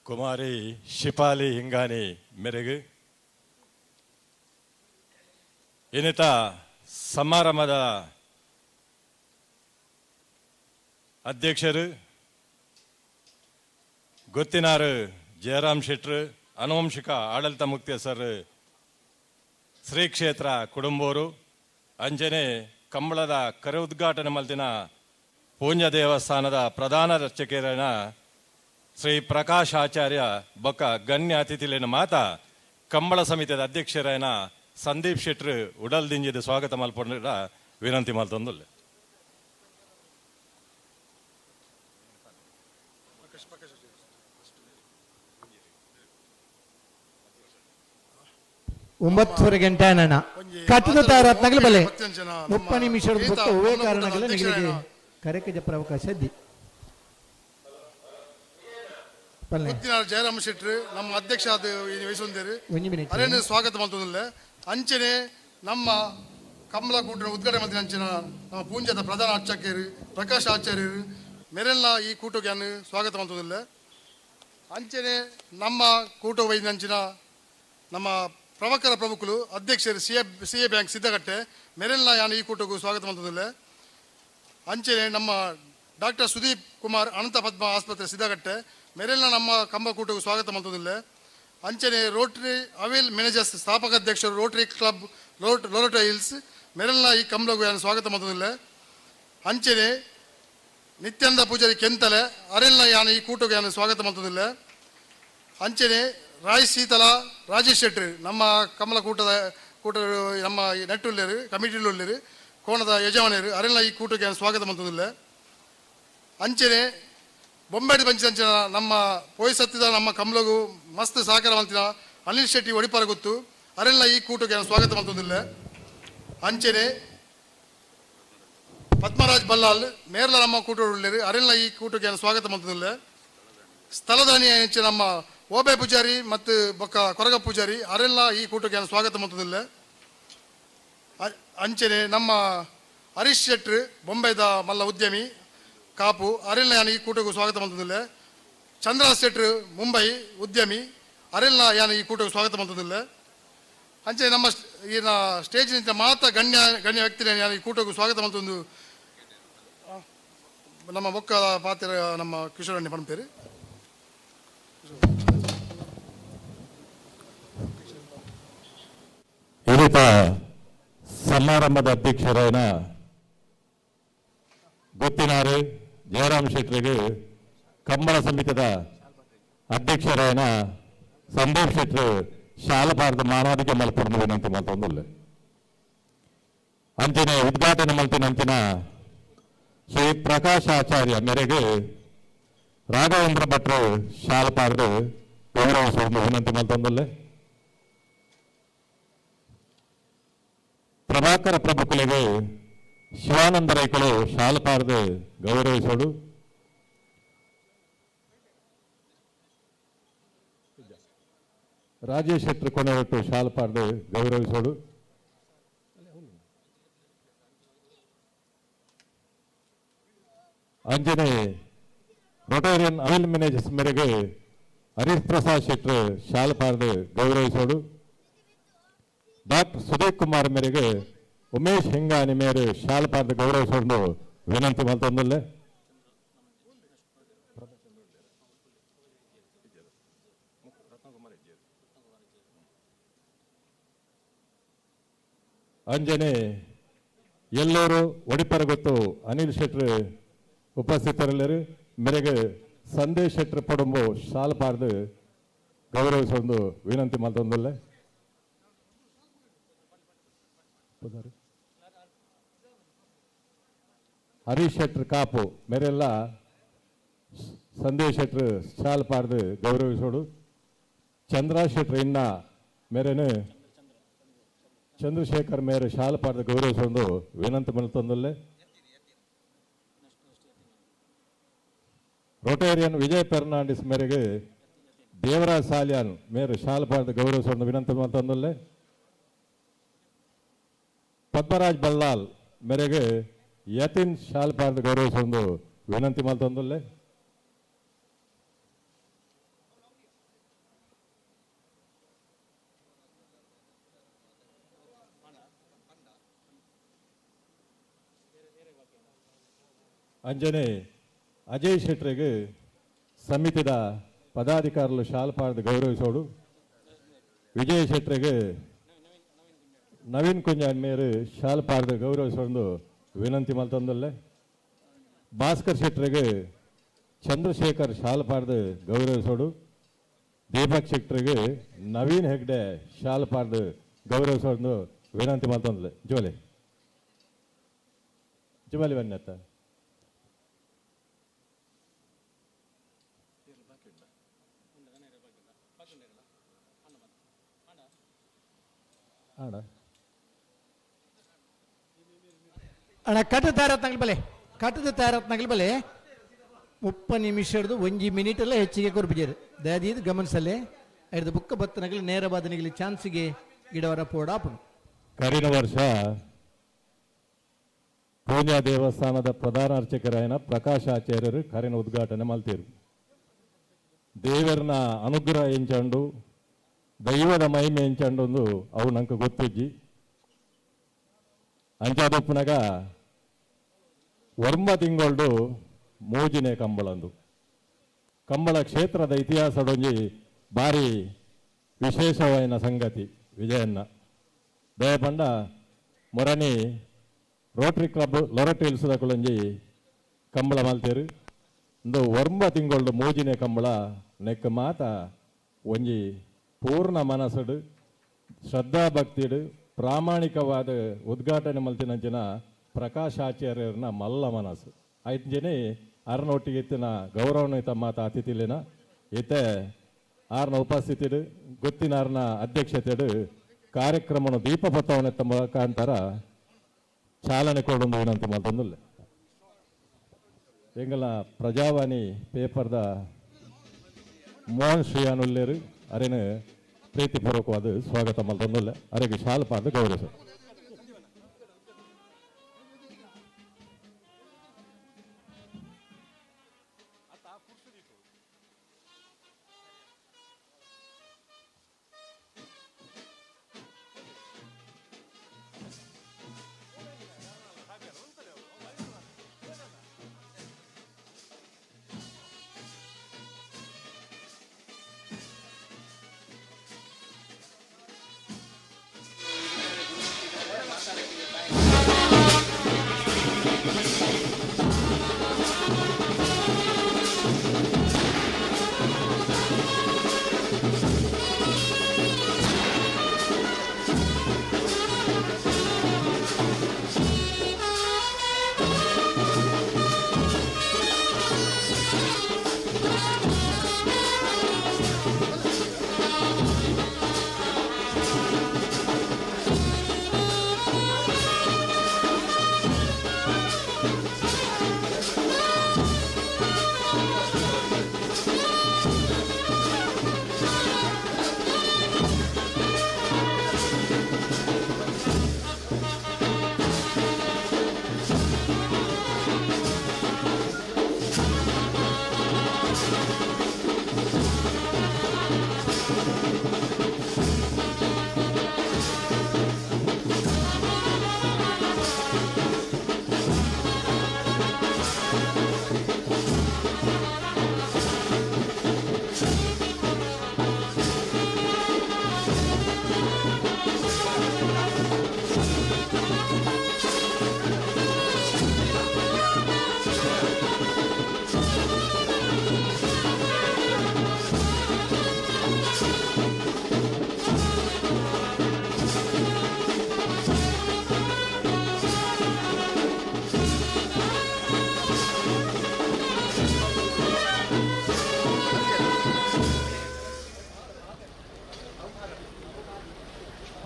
ಕುಮಾರಿ ಶಿಪಾಲಿ ಹಿಂಗಾನಿ ಮೆರೆಗು. ಇನ್ನಿತ ಸಮಾರಂಭದ ಅಧ್ಯಕ್ಷರು ಗೊತ್ತಿನಾರು ಜಯರಾಮ್ ಶೆಟ್ರು, ಅನುವಂಶಿಕ ಆಡಳಿತ ಮುಕ್ತೇಸರ್ ಶ್ರೀ ಕ್ಷೇತ್ರ ಕುಡುಂಬೂರು, ಅಂಜನೆ ಕಂಬಳದ ಕರೆ ಉದ್ಘಾಟನೆ ಮಲ್ತಿನ ಪೂಂಜ ದೇವಸ್ಥಾನದ ಪ್ರಧಾನ ರಕ್ಷಕರನ ಶ್ರೀ ಪ್ರಕಾಶ್ ಆಚಾರ್ಯ ಬೊಕ್ಕ ಗಣ್ಯ ಅತಿಥಿಲೇನ ಮಾತ ಕಂಬಳ ಸಮಿತಿದ ಅಧ್ಯಕ್ಷರಾಯನ ಸಂದೀಪ್ ಶೆಟ್ರು ಉಡಲ್ ದಿಂಜಿದ ಸ್ವಾಗತ ಮಲ್ಪೊಂಡ ವಿನಂತಿ ಮಲ್ತೊಂದುಲ್ಲೆ. 9:30 ಗಂಟೆ ಅಣ್ಣ ಕಟ್ಟದ ತಯಾರಾತ್ನಾಗಲೇ ಬಲೆ 30 ನಿಮಿಷದ ಬೊಕ್ಕ ಒವ್ವೇ ಕಾರಣಗಳ ನಿಗಳಿಗೆ ಕರೆಕ್ಕೆ ಜಪ್ಪರ ಅವಕಾಶ ಇದ್ದಿ ಪಲ್ಲೆ. ಗುತ್ತಿನಾರ್ ಜಯರಾಮ ಶೆಟ್ರು ನಮ್ಮ ಅಧ್ಯಕ್ಷ ಆದ ಈ ವಹಿಸೊಂದೇರು. ಒಂಜಿ ಮಿನಿಟ್. ಅರೇನು ಸ್ವಾಗತ ಮಲ್ತೊಂದುಲ್ಲೆ. ಅಂಚನೆ ನಮ್ಮ ಕಮಲ ಕೂಟದ ಉದ್ಘಾಟನೆ ಮಲ್ತಿನ ಅಂಚಿನ ನಮ್ಮ ಪೂಂಜದ ಪ್ರಧಾನ ಅರ್ಚಕರು ಪ್ರಕಾಶ್ ಆಚಾರ್ಯರು ಮೆರೆಲ್ಲ ಈ ಕೂಟಕ್ಕೆ ಅನ್ನು ಸ್ವಾಗತ ಮಲ್ತೊಂದುಲ್ಲೆ. ಅಂಚನೆ ನಮ್ಮ ಕೂಟ ವೈದ್ಯ ಅಂಚಿನ ನಮ್ಮ ಪ್ರವಕರ ಪ್ರಮುಖರು ಅಧ್ಯಕ್ಷರು ಸಿ ಎ ಬ್ಯಾಂಕ್ ಸಿದ್ದಗಟ್ಟೆ ಮೆರೆಲ್ಲ ಯಾನು ಈ ಕೂಟಕ್ಕೂ ಸ್ವಾಗತ ಮಲ್ತೊಂದುಲ್ಲೆ. ಅಂಚನೆ ನಮ್ಮ ಡಾಕ್ಟರ್ ಸುದೀಪ್ ಕುಮಾರ್ ಅನಂತ ಪದ್ಮ ಆಸ್ಪತ್ರೆ ಸಿದ್ದಗಟ್ಟೆ ಮೆರೆಲ್ಲ ನಮ್ಮ ಕಂಬಕೂಟಕ್ಕೆ ಸ್ವಾಗತ ಮಲ್ತೊಂದುಲ್ಲೆ. ಅಂಚನೆ ರೋಟರಿ ಅವಿಲ್ ಮ್ಯಾನೇಜರ್ಸ್ ಸ್ಥಾಪಕ ಅಧ್ಯಕ್ಷರು ರೋಟರಿ ಕ್ಲಬ್ ಲೊರೋಟೋ ಹಿಲ್ಸ್ ಮೆರೆಲ್ಲ ಈ ಕಂಬಳಗೂ ಯಾನು ಸ್ವಾಗತ ಮಲ್ತೊಂದುಲ್ಲೆ. ಅಂಚನೆ ನಿತ್ಯಾನಂದ ಪೂಜಾರಿ ಕೆಂತಲೆ ಅರೆಲ್ಲ ಯಾನು ಈ ಕೂಟಕ್ಕೆ ಯಾನು ಸ್ವಾಗತ ಮಲ್ತೊಂದುಲ್ಲೆ. ಅಂಚನೆ ರಾಯ್ ಶೀತಲ ರಾಜೇಶ್ ಶೆಟ್ಟಿ ನಮ್ಮ ಕಮಲ ಕೂಟದ ಕೂಟ ನಮ್ಮ ಈ ನೆಟ್ಟುಲ್ಲೇರು ಕಮಿಟಿಲುಲ್ಲೇರು ಕೋಣದ ಯಜಮಾನರು ಅರೆಲ್ಲ ಈ ಕೂಟಕ್ಕೆ ಯಾನು ಸ್ವಾಗತ ಮಲ್ತೊಂದುಲ್ಲೆ. ಅಂಚನೆ ಬೊಂಬಾಡಿ ಪಂಚಿದಂಚಿನ ನಮ್ಮ ಪೋಯ್ ಸತ್ತಿದ ನಮ್ಮ ಕಮಲಗು ಮಸ್ತ್ ಸಹಕಾರ ಮಲ್ತಿನ ಅನಿಲ್ ಶೆಟ್ಟಿ ಒಡಿಪಾರ ಗೊತ್ತು ಅರೆಲ್ಲ ಈ ಕೂಟಕ್ಕೆ ಯಾನು ಸ್ವಾಗತ ಮಲ್ತೊಂದುಲ್ಲೆ. ಅಂಚನೆ ಪದ್ಮರಾಜ್ ಬಲ್ಲಾಲ್ ಮೇರ್ಲ ನಮ್ಮ ಕೂಟ ಉಳ್ಳೇರು ಅರೆಲ್ಲ ಈ ಕೂಟಕ್ಕೆ ಯಾನು ಸ್ವಾಗತ ಮಲ್ತೊಂದುಲ್ಲೆ. ಸ್ಥಳದಾನಿ ಅಂಚೆ ನಮ್ಮ ಓಬೆ ಪೂಜಾರಿ ಮತ್ತು ಬೊಕ್ಕ ಕೊರಗ ಪೂಜಾರಿ ಅರೆಲ್ಲ ಈ ಕೂಟಕ್ಕೆ ಯಾನು ಸ್ವಾಗತ ಮಲ್ತೊಂದುಲ್ಲೆ. ಅಂಚನೆ ನಮ್ಮ ಹರೀಶ್ ಶೆಟ್ರು ಬೊಂಬೈದ ಮಲ್ಲ ಉದ್ಯಮಿ ಕಾಪು ಅರೆಲ್ಲ ಯಾನು ಈ ಕೂಟಕ್ಕೂ ಸ್ವಾಗತ ಮಲ್ತೊಂದುಲ್ಲೆ. ಚಂದ್ರ ಶೆಟ್ರು ಮುಂಬೈ ಉದ್ಯಮಿ ಅರೆಲ್ಲ ಯಾನು ಈ ಕೂಟಕ್ಕೆ ಸ್ವಾಗತ ಮಲ್ತೊಂದುಲ್ಲೆ. ಅಂಚೆ ನಮ್ಮ ಈನ ಸ್ಟೇಜ್ ನಿಂತ ಮಾತ ಗಣ್ಯ ಗಣ್ಯ ವ್ಯಕ್ತಿ ಯಾನು ಈ ಕೂಟಕ್ಕೂ ಸ್ವಾಗತ ಮಲ್ತೊಂದು ನಮ್ಮ ಬೊಕ್ಕ ಪಾತ್ರ ನಮ್ಮ ಕಿಶೋರಣ್ಣಿ ಪಣಪೇರು. ಇರಿತ ಸಮಾರಂಭದ ಅಧ್ಯಕ್ಷರಾಯನ ಗೊತ್ತಿನಾರು ಜಯರಾಮ್ ಶೆಟ್ಟರಿಗೆ ಕಂಬಳ ಸಮಿತಿದ ಅಧ್ಯಕ್ಷರಾಯನ ಸಂದೀಪ್ ಶೆಟ್ಟರು ಶಾಲಭಾರತ ಮಾನಾದಿಗೆ ಮಲ್ಪೊಂದು ವಿನಂತಿ ಮಲ್ತೊಂದುಲ್ಲೆ. ಅಂಚಿನ ಉದ್ಘಾಟನೆ ಮಲ್ತಿನ ಅಂಚಿನ ಶ್ರೀ ಪ್ರಕಾಶ್ ಆಚಾರ್ಯ ಮೇರೆಗೆ ರಾಘವೇಂದ್ರ ಭಟ್ರು ಶಾಲಪಾರದು ಗೌರವಿಸುವ ವಿನಂತಿ ಮಲ್ತೊಂದುಲ್ಲೆ. ಪ್ರಭಾಕರ ಪ್ರಭುಕುಲಿಗೆ ಶಿವಾನಂದ ರೈಕಳು ಶಾಲಪಾರದು ಗೌರವಿಸೋಡು. ರಾಜೇಶ್ ಶೆಟ್ಟರು ಕೊನೆಯೊಟ್ಟು ಶಾಲಪಾರದು ಗೌರವಿಸೋಡು. ಅಂಜನೆ ರೊಟೇರಿಯನ್ ಅವಿಲ್ ಮ್ಯಾನೇಜರ್ಸ್ ಮೇರೆಗೆ ಹರೀಶ್ ಪ್ರಸಾದ್ ಶೆಟ್ಟರು ಶಾಲಪಾರದು ಗೌರವಿಸೋಡು. ಡಾಕ್ಟರ್ ಸುದೀಪ್ ಕುಮಾರ್ ಮೇರೆಗೆ ಉಮೇಶ್ ಹಿಂಗಾನಿ ಮೇರೆ ಶಾಲಪಾರದ ಗೌರವಿಸೋಡು ವಿನಂತಿ ಮಲ್ತೊಂದುಲ್ಲೆ. ಅಂಜನೆ ಎಲ್ಲರೂ ಒಡಿಪರಗೊತ್ತು ಅನಿಲ್ ಶೆಟ್ರು ಉಪಸ್ಥಿತರಲ್ಲರು ಮೇರೆಗೆ ಸಂದೇಶ್ ಶೆಟ್ರು ಪಡಂಬು ಶಾಲಪಾರ್ದು ಗೌರವಿಸೊಂದು ವಿನಂತಿ ಮಲ್ತೊಂದುಲ್ಲೆ. ಹರೀಶ್ ಶೆಟ್ರು ಕಾಪು ಮೇರೆಲ್ಲ ಸಂದೇಶ್ ಶೆಟ್ರು ಶಾಲಪಾರ್ದು ಗೌರವಿಸೋಡು. ಚಂದ್ರ ಶೆಟ್ರು ಇನ್ನ ಮೇರೆನು ಚಂದ್ರಶೇಖರ್ ಮೇರೆ ಶಾಲಪಾರ್ದು ಗೌರವಿಸೊಂದು ವಿನಂತಿ ಮಲ್ತೊಂದುಲ್ಲೆ. ರೋಟೇರಿಯನ್ ವಿಜಯ್ ಫೆರ್ನಾಂಡಿಸ್ ಮೇರೆಗೆ ದೇವರಾಜ್ ಸಾಲಿಯಾನ್ ಮೇರೆ ಶಾಲಪಾರ್ದು ಗೌರವಿಸೊಂದು ವಿನಂತಿ ಮಲ್ತೊಂದುಲ್ಲೆ. ಪದ್ಮರಾಜ್ ಬಲ್ಲಾಲ್ ಮೇರೆಗೆ ಯತಿನ್ ಶಾಲಪಾರ್ದು ಗೌರವಿಸೊಂದು ವಿನಂತಿ ಮಲ್ತೊಂದುಲ್ಲೆ. ಅಂಜನೆ ಅಜಯ್ ಶೆಟ್ಟರಿಗೆ ಸಮಿತಿದ ಪದಾಧಿಕಾರುలు ಶಾಲಪಾರ್ದು ಗೌರವಿಸೋಡು. ವಿಜಯ್ ಶೆಟ್ಟರಿಗೆ ನವೀನ್ ಕುಂಜಾನ್ ಮೇರು ಶಾಲಪಾರ್ದು ಗೌರವಿಸೋಡು ವಿನಂತಿ ಮಲ್ತೊಂದುಲ್ಲೆ. ಭಾಸ್ಕರ್ ಶೆಟ್ಟರಿಗೆ ಚಂದ್ರಶೇಖರ್ ಶಾಲ್ಪಾರ್ದು ಗೌರವಿಸೋಡು. ದೀಪಕ್ ಶೆಟ್ಟರಿಗೆ ನವೀನ್ ಹೆಗ್ಡೆ ಶಾಲ್ಪಾರ್ದು ಗೌರವಿಸೋದು ವಿನಂತಿ ಮಾಡ್ತಂದ್ಲೆ. ಜೋಲಿ ಜುಬಾಲಿ ಬನ್ನಿ ಅತ್ತ. ಅಣ್ಣ ಅಣ್ಣ ಕಟ್ಟು ತಯಾರತ್ನಾಗ್ಲಿ ಬಲೆ, ಕಟ್ಟದ ತಯಾರತ್ನಾಗ್ಲಿ ಬಲೆ. 30 ನಿಮಿಷದ್ದು ಒಂಜಿ ಮಿನಿಟ್ ಎಲ್ಲ ಹೆಚ್ಚಿಗೆ ಕೊರ್ಪಿಜೇರು ದಯದೀದ್ ಗಮನಿಸಲೆ. ಐದು ಬುಕ್ಕ ಬತ್ತನಗಲಿ ನೇರವಾದ ನಿಗಲಿ ಚಾನ್ಸ್ಗೆ ಗಿಡವರ ಪೋಡಾಪುನು. ಕರಿನ ವರ್ಷ ಪೂಜಾ ದೇವಸ್ಥಾನದ ಪ್ರಧಾನ ಅರ್ಚಕರಾಯನ ಪ್ರಕಾಶ್ ಆಚಾರ್ಯರು ಕರಿನ ಉದ್ಘಾಟನೆ ಮಲ್ತೀರು. ದೇವರನ ಅನುಗ್ರಹ ಎಂಚಂಡು, ದೈವದ ಮಹಿಮೆ ಎಂಚಂಡು ಅವು ನಂಗೆ ಗೊತ್ತಿಜ್ಜಿ. ಅಂಚಾದೊಪ್ಪುನಗ 9 ತಿಂಗಳು ಮೂಜಿನೇ ಕಂಬಳಂದು ಕಂಬಳ ಕ್ಷೇತ್ರದ ಇತಿಹಾಸದೊಂಜಿ ಭಾರಿ ವಿಶೇಷವಾದ ಸಂಗತಿ ವಿಜಯಣ್ಣ. ದಯಪಂಡ ಮೊರನಿ Rotary club ಲೊರಟಿ ಇಲ್ಸದಕುಲಂಜಿ Kambala ಮಲ್ತೇರು. ಇಂದು 9 ತಿಂಗಳು ಮೂಜಿನೇ ಕಂಬಳ ನೆಕ್ ಮಾತ ಒಂಜಿ ಪೂರ್ಣ ಮನಸ್ಸುಡು ಶ್ರದ್ಧಾಭಕ್ತಿಡು ಪ್ರಾಮಾಣಿಕವಾದ ಉದ್ಘಾಟನೆ ಮಲ್ತಿನಂಚಿನ ಪ್ರಕಾಶ್ ಆಚಾರ್ಯರನ್ನ ಮಲ್ಲ ಮನಸ್ಸು ಐತಂಜನಿ ಅರನೊಟ್ಟಿಗೆ ಇತ್ತಿನ ಗೌರವಾನ್ವಿತ ಮಾತ ಅತಿಥಿಲಿನ ಇತ್ತೆ ಆರ್ನ ಉಪಸ್ಥಿತಿಡು ಗೊತ್ತಿನಾರ್ನ ಅಧ್ಯಕ್ಷತೆಡು ಕಾರ್ಯಕ್ರಮವನ್ನು ದೀಪಪಥವನ್ನೆತ್ತ ಮುಖಾಂತರ ಚಾಲನೆ ಕೊಡೊಂದು ವಿನಂತಿ ಮಲ್ತೊಂದುಲ್ಲೆ. ಎಂಗಲ ಪ್ರಜಾವಾಣಿ ಪೇಪರ್ದ ಮೋಹನ್ ಶ್ರೀಯಾನುಲ್ಲೇರು ಅರೇನು ಪ್ರೀತಿಪೂರ್ವಕವಾದ ಸ್ವಾಗತ ಮಲ್ತೊಂದುಲ್ಲೆ. ಅರೆಗೆ ಶಾಲ್ಪಾದ ಗೌರವ.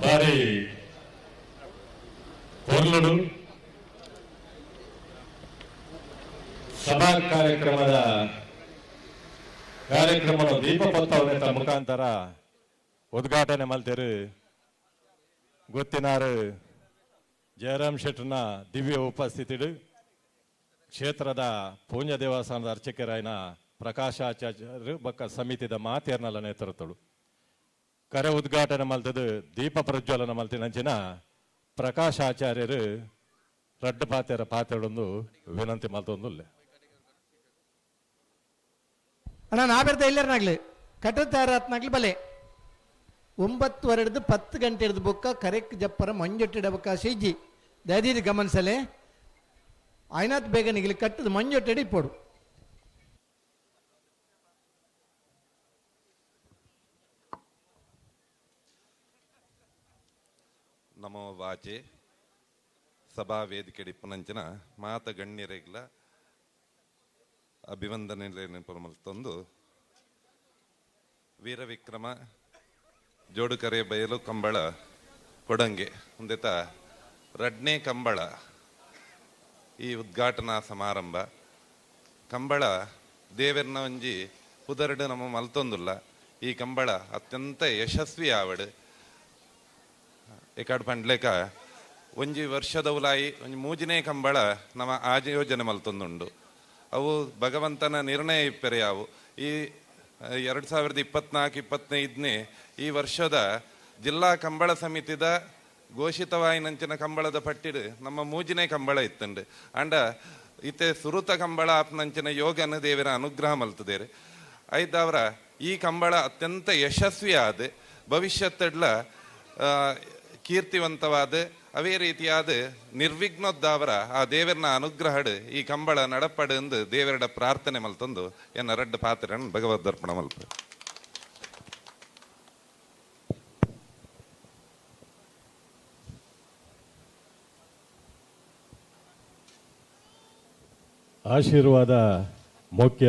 ಬಾರಿ ಪೊರ್ಲುಡು ಸಭಾ ಕಾರ್ಯಕ್ರಮದ ಕಾರ್ಯಕ್ರಮ ದೀಪಪತ್ತವನೆತ್ತ ಮುಖಾಂತರ ಉದ್ಘಾಟನೆ ಮಲ್ತೇರು ಗೊತ್ತಿನಾರು ಜಯರಾಮ್ ಶೆಟ್ಟರ್ನ ದಿವ್ಯ ಉಪಸ್ಥಿತಿಡು ಕ್ಷೇತ್ರದ ಪೂಜ್ಯ ದೇವಸ್ಥಾನದ ಅರ್ಚಕರಾಯನ ಪ್ರಕಾಶಾಚಾರ್ಯರು ಬಕ್ಕ ಸಮಿತಿದ ಮಾತೇರ್ನಲ್ಲ ನೇತೃತ್ವಡು ಕರೆ ಉದ್ಘಾಟನೆ ಮಲ್ತದು ದೀಪ ಪ್ರಜ್ವಲನ ಮಲ್ತಿನಂಚಿನ ಪ್ರಕಾಶಾಚಾರ್ಯರು ರಡ್ಡ ಪಾತೆರ ಪಾತೆರೊಂದು ವಿನಂತಿ ಮಲ್ತೊಂದುಲ್ಲೆ. ಅಣ್ಣ ನಾವೆರ್ದ ಇಲ್ಲರ್ನಾಗ್ಲಿ ಕಟ್ಟು ತಯಾರಾತ್ನಾಗ್ಲಿ ಬಲೆ 9:15 10 ಗಂಟೆ ಹಿಡಿದು ಬೊಕ್ಕ ಕರೆಕ್ ಜಪ್ಪರ ಮಂಜೊಟ್ಟಿಡ ಅವಕಾಶ ಇಜ್ಜಿ. ದಯದೀದಿ ಗಮನಿಸಲೆ. ಆಯ್ನಾತ್ ಬೇಗ ನಿಗಲಿ ಕಟ್ಟದ ಮಂಜೊಟ್ಟೆಡಿ ಇಪ್ಪೊಡು. ನಮೋ ವಾಚೆ ಸಭಾ ವೇದಿಕೆ ಪುನಂಚಿನ ಮಾತ ಗಣ್ಯರೆಗ್ಲ ಅಭಿವಂದನೆ ಮಲ್ತೊಂದು ವೀರವಿಕ್ರಮ ಜೋಡುಕರೆ ಬಯಲು ಕಂಬಳ ಕೊಡಂಗೆ ಒಂದೆತ ರಡ್ನೇ ಕಂಬಳ ಈ ಉದ್ಘಾಟನಾ ಸಮಾರಂಭ. ಕಂಬಳ ದೇವೆರ್ನ ಒಂಜಿ ಪುದರ್ಡು ನಮ್ಮ ಮಲ್ತೊಂದುಲ್ಲ. ಈ ಕಂಬಳ ಅತ್ಯಂತ ಯಶಸ್ವಿ ಆವಡು. ಏಕಾಡ್ ಪಂಡ್ಲೇಕ ಒಂಜಿ ವರ್ಷದ ಉಲಾಯಿ ಒಂಜಿ ಮೂಜಿನೇ ಕಂಬಳ ನಮ್ಮ ಆಯೋಜನೆ ಮಲ್ತೊಂದುಂಡು. ಅವು ಭಗವಂತನ ನಿರ್ಣಯ ಇಪ್ಪೆರೆ ಯಾವು. ಈ 2024-25ನೇ ಈ ವರ್ಷದ ಜಿಲ್ಲಾ ಕಂಬಳ ಸಮಿತಿದ ಘೋಷಿತವಾಯಿನಂಚಿನ ಕಂಬಳದ ಪಟ್ಟಿಡು ನಮ್ಮ ಮೂಜಿನೇ ಕಂಬಳ ಇತ್ತಂಡು. ಅಂಡ ಇತ್ತೆ ಸುರುತ ಕಂಬಳ ಆಪ್ನಂಚಿನ ಯೋಗನ ದೇವರ ಅನುಗ್ರಹ ಮಲ್ತದೇರು. ಐದಾವರ ಈ ಕಂಬಳ ಅತ್ಯಂತ ಯಶಸ್ವಿಯಾದ ಭವಿಷ್ಯತ್ತಡ್ಲ ಕೀರ್ತಿವಂತವಾದ ಅವೇ ರೀತಿಯಾದ ನಿರ್ವಿಘ್ನದ್ದಾವರ ಆ ದೇವರನ ಅನುಗ್ರಹಡು ಈ ಕಂಬಳ ನಡಪಡು ಎಂದು ದೇವರಡ ಪ್ರಾರ್ಥನೆ ಮಲ್ತಂದು ಎನ್ನ ರಡ್ಡ ಪಾತ್ರನ ಭಗವದ್ದರ್ಪಣ ಮಲ್ಪ. ಆಶೀರ್ವಾದ ಮುಖ್ಯ.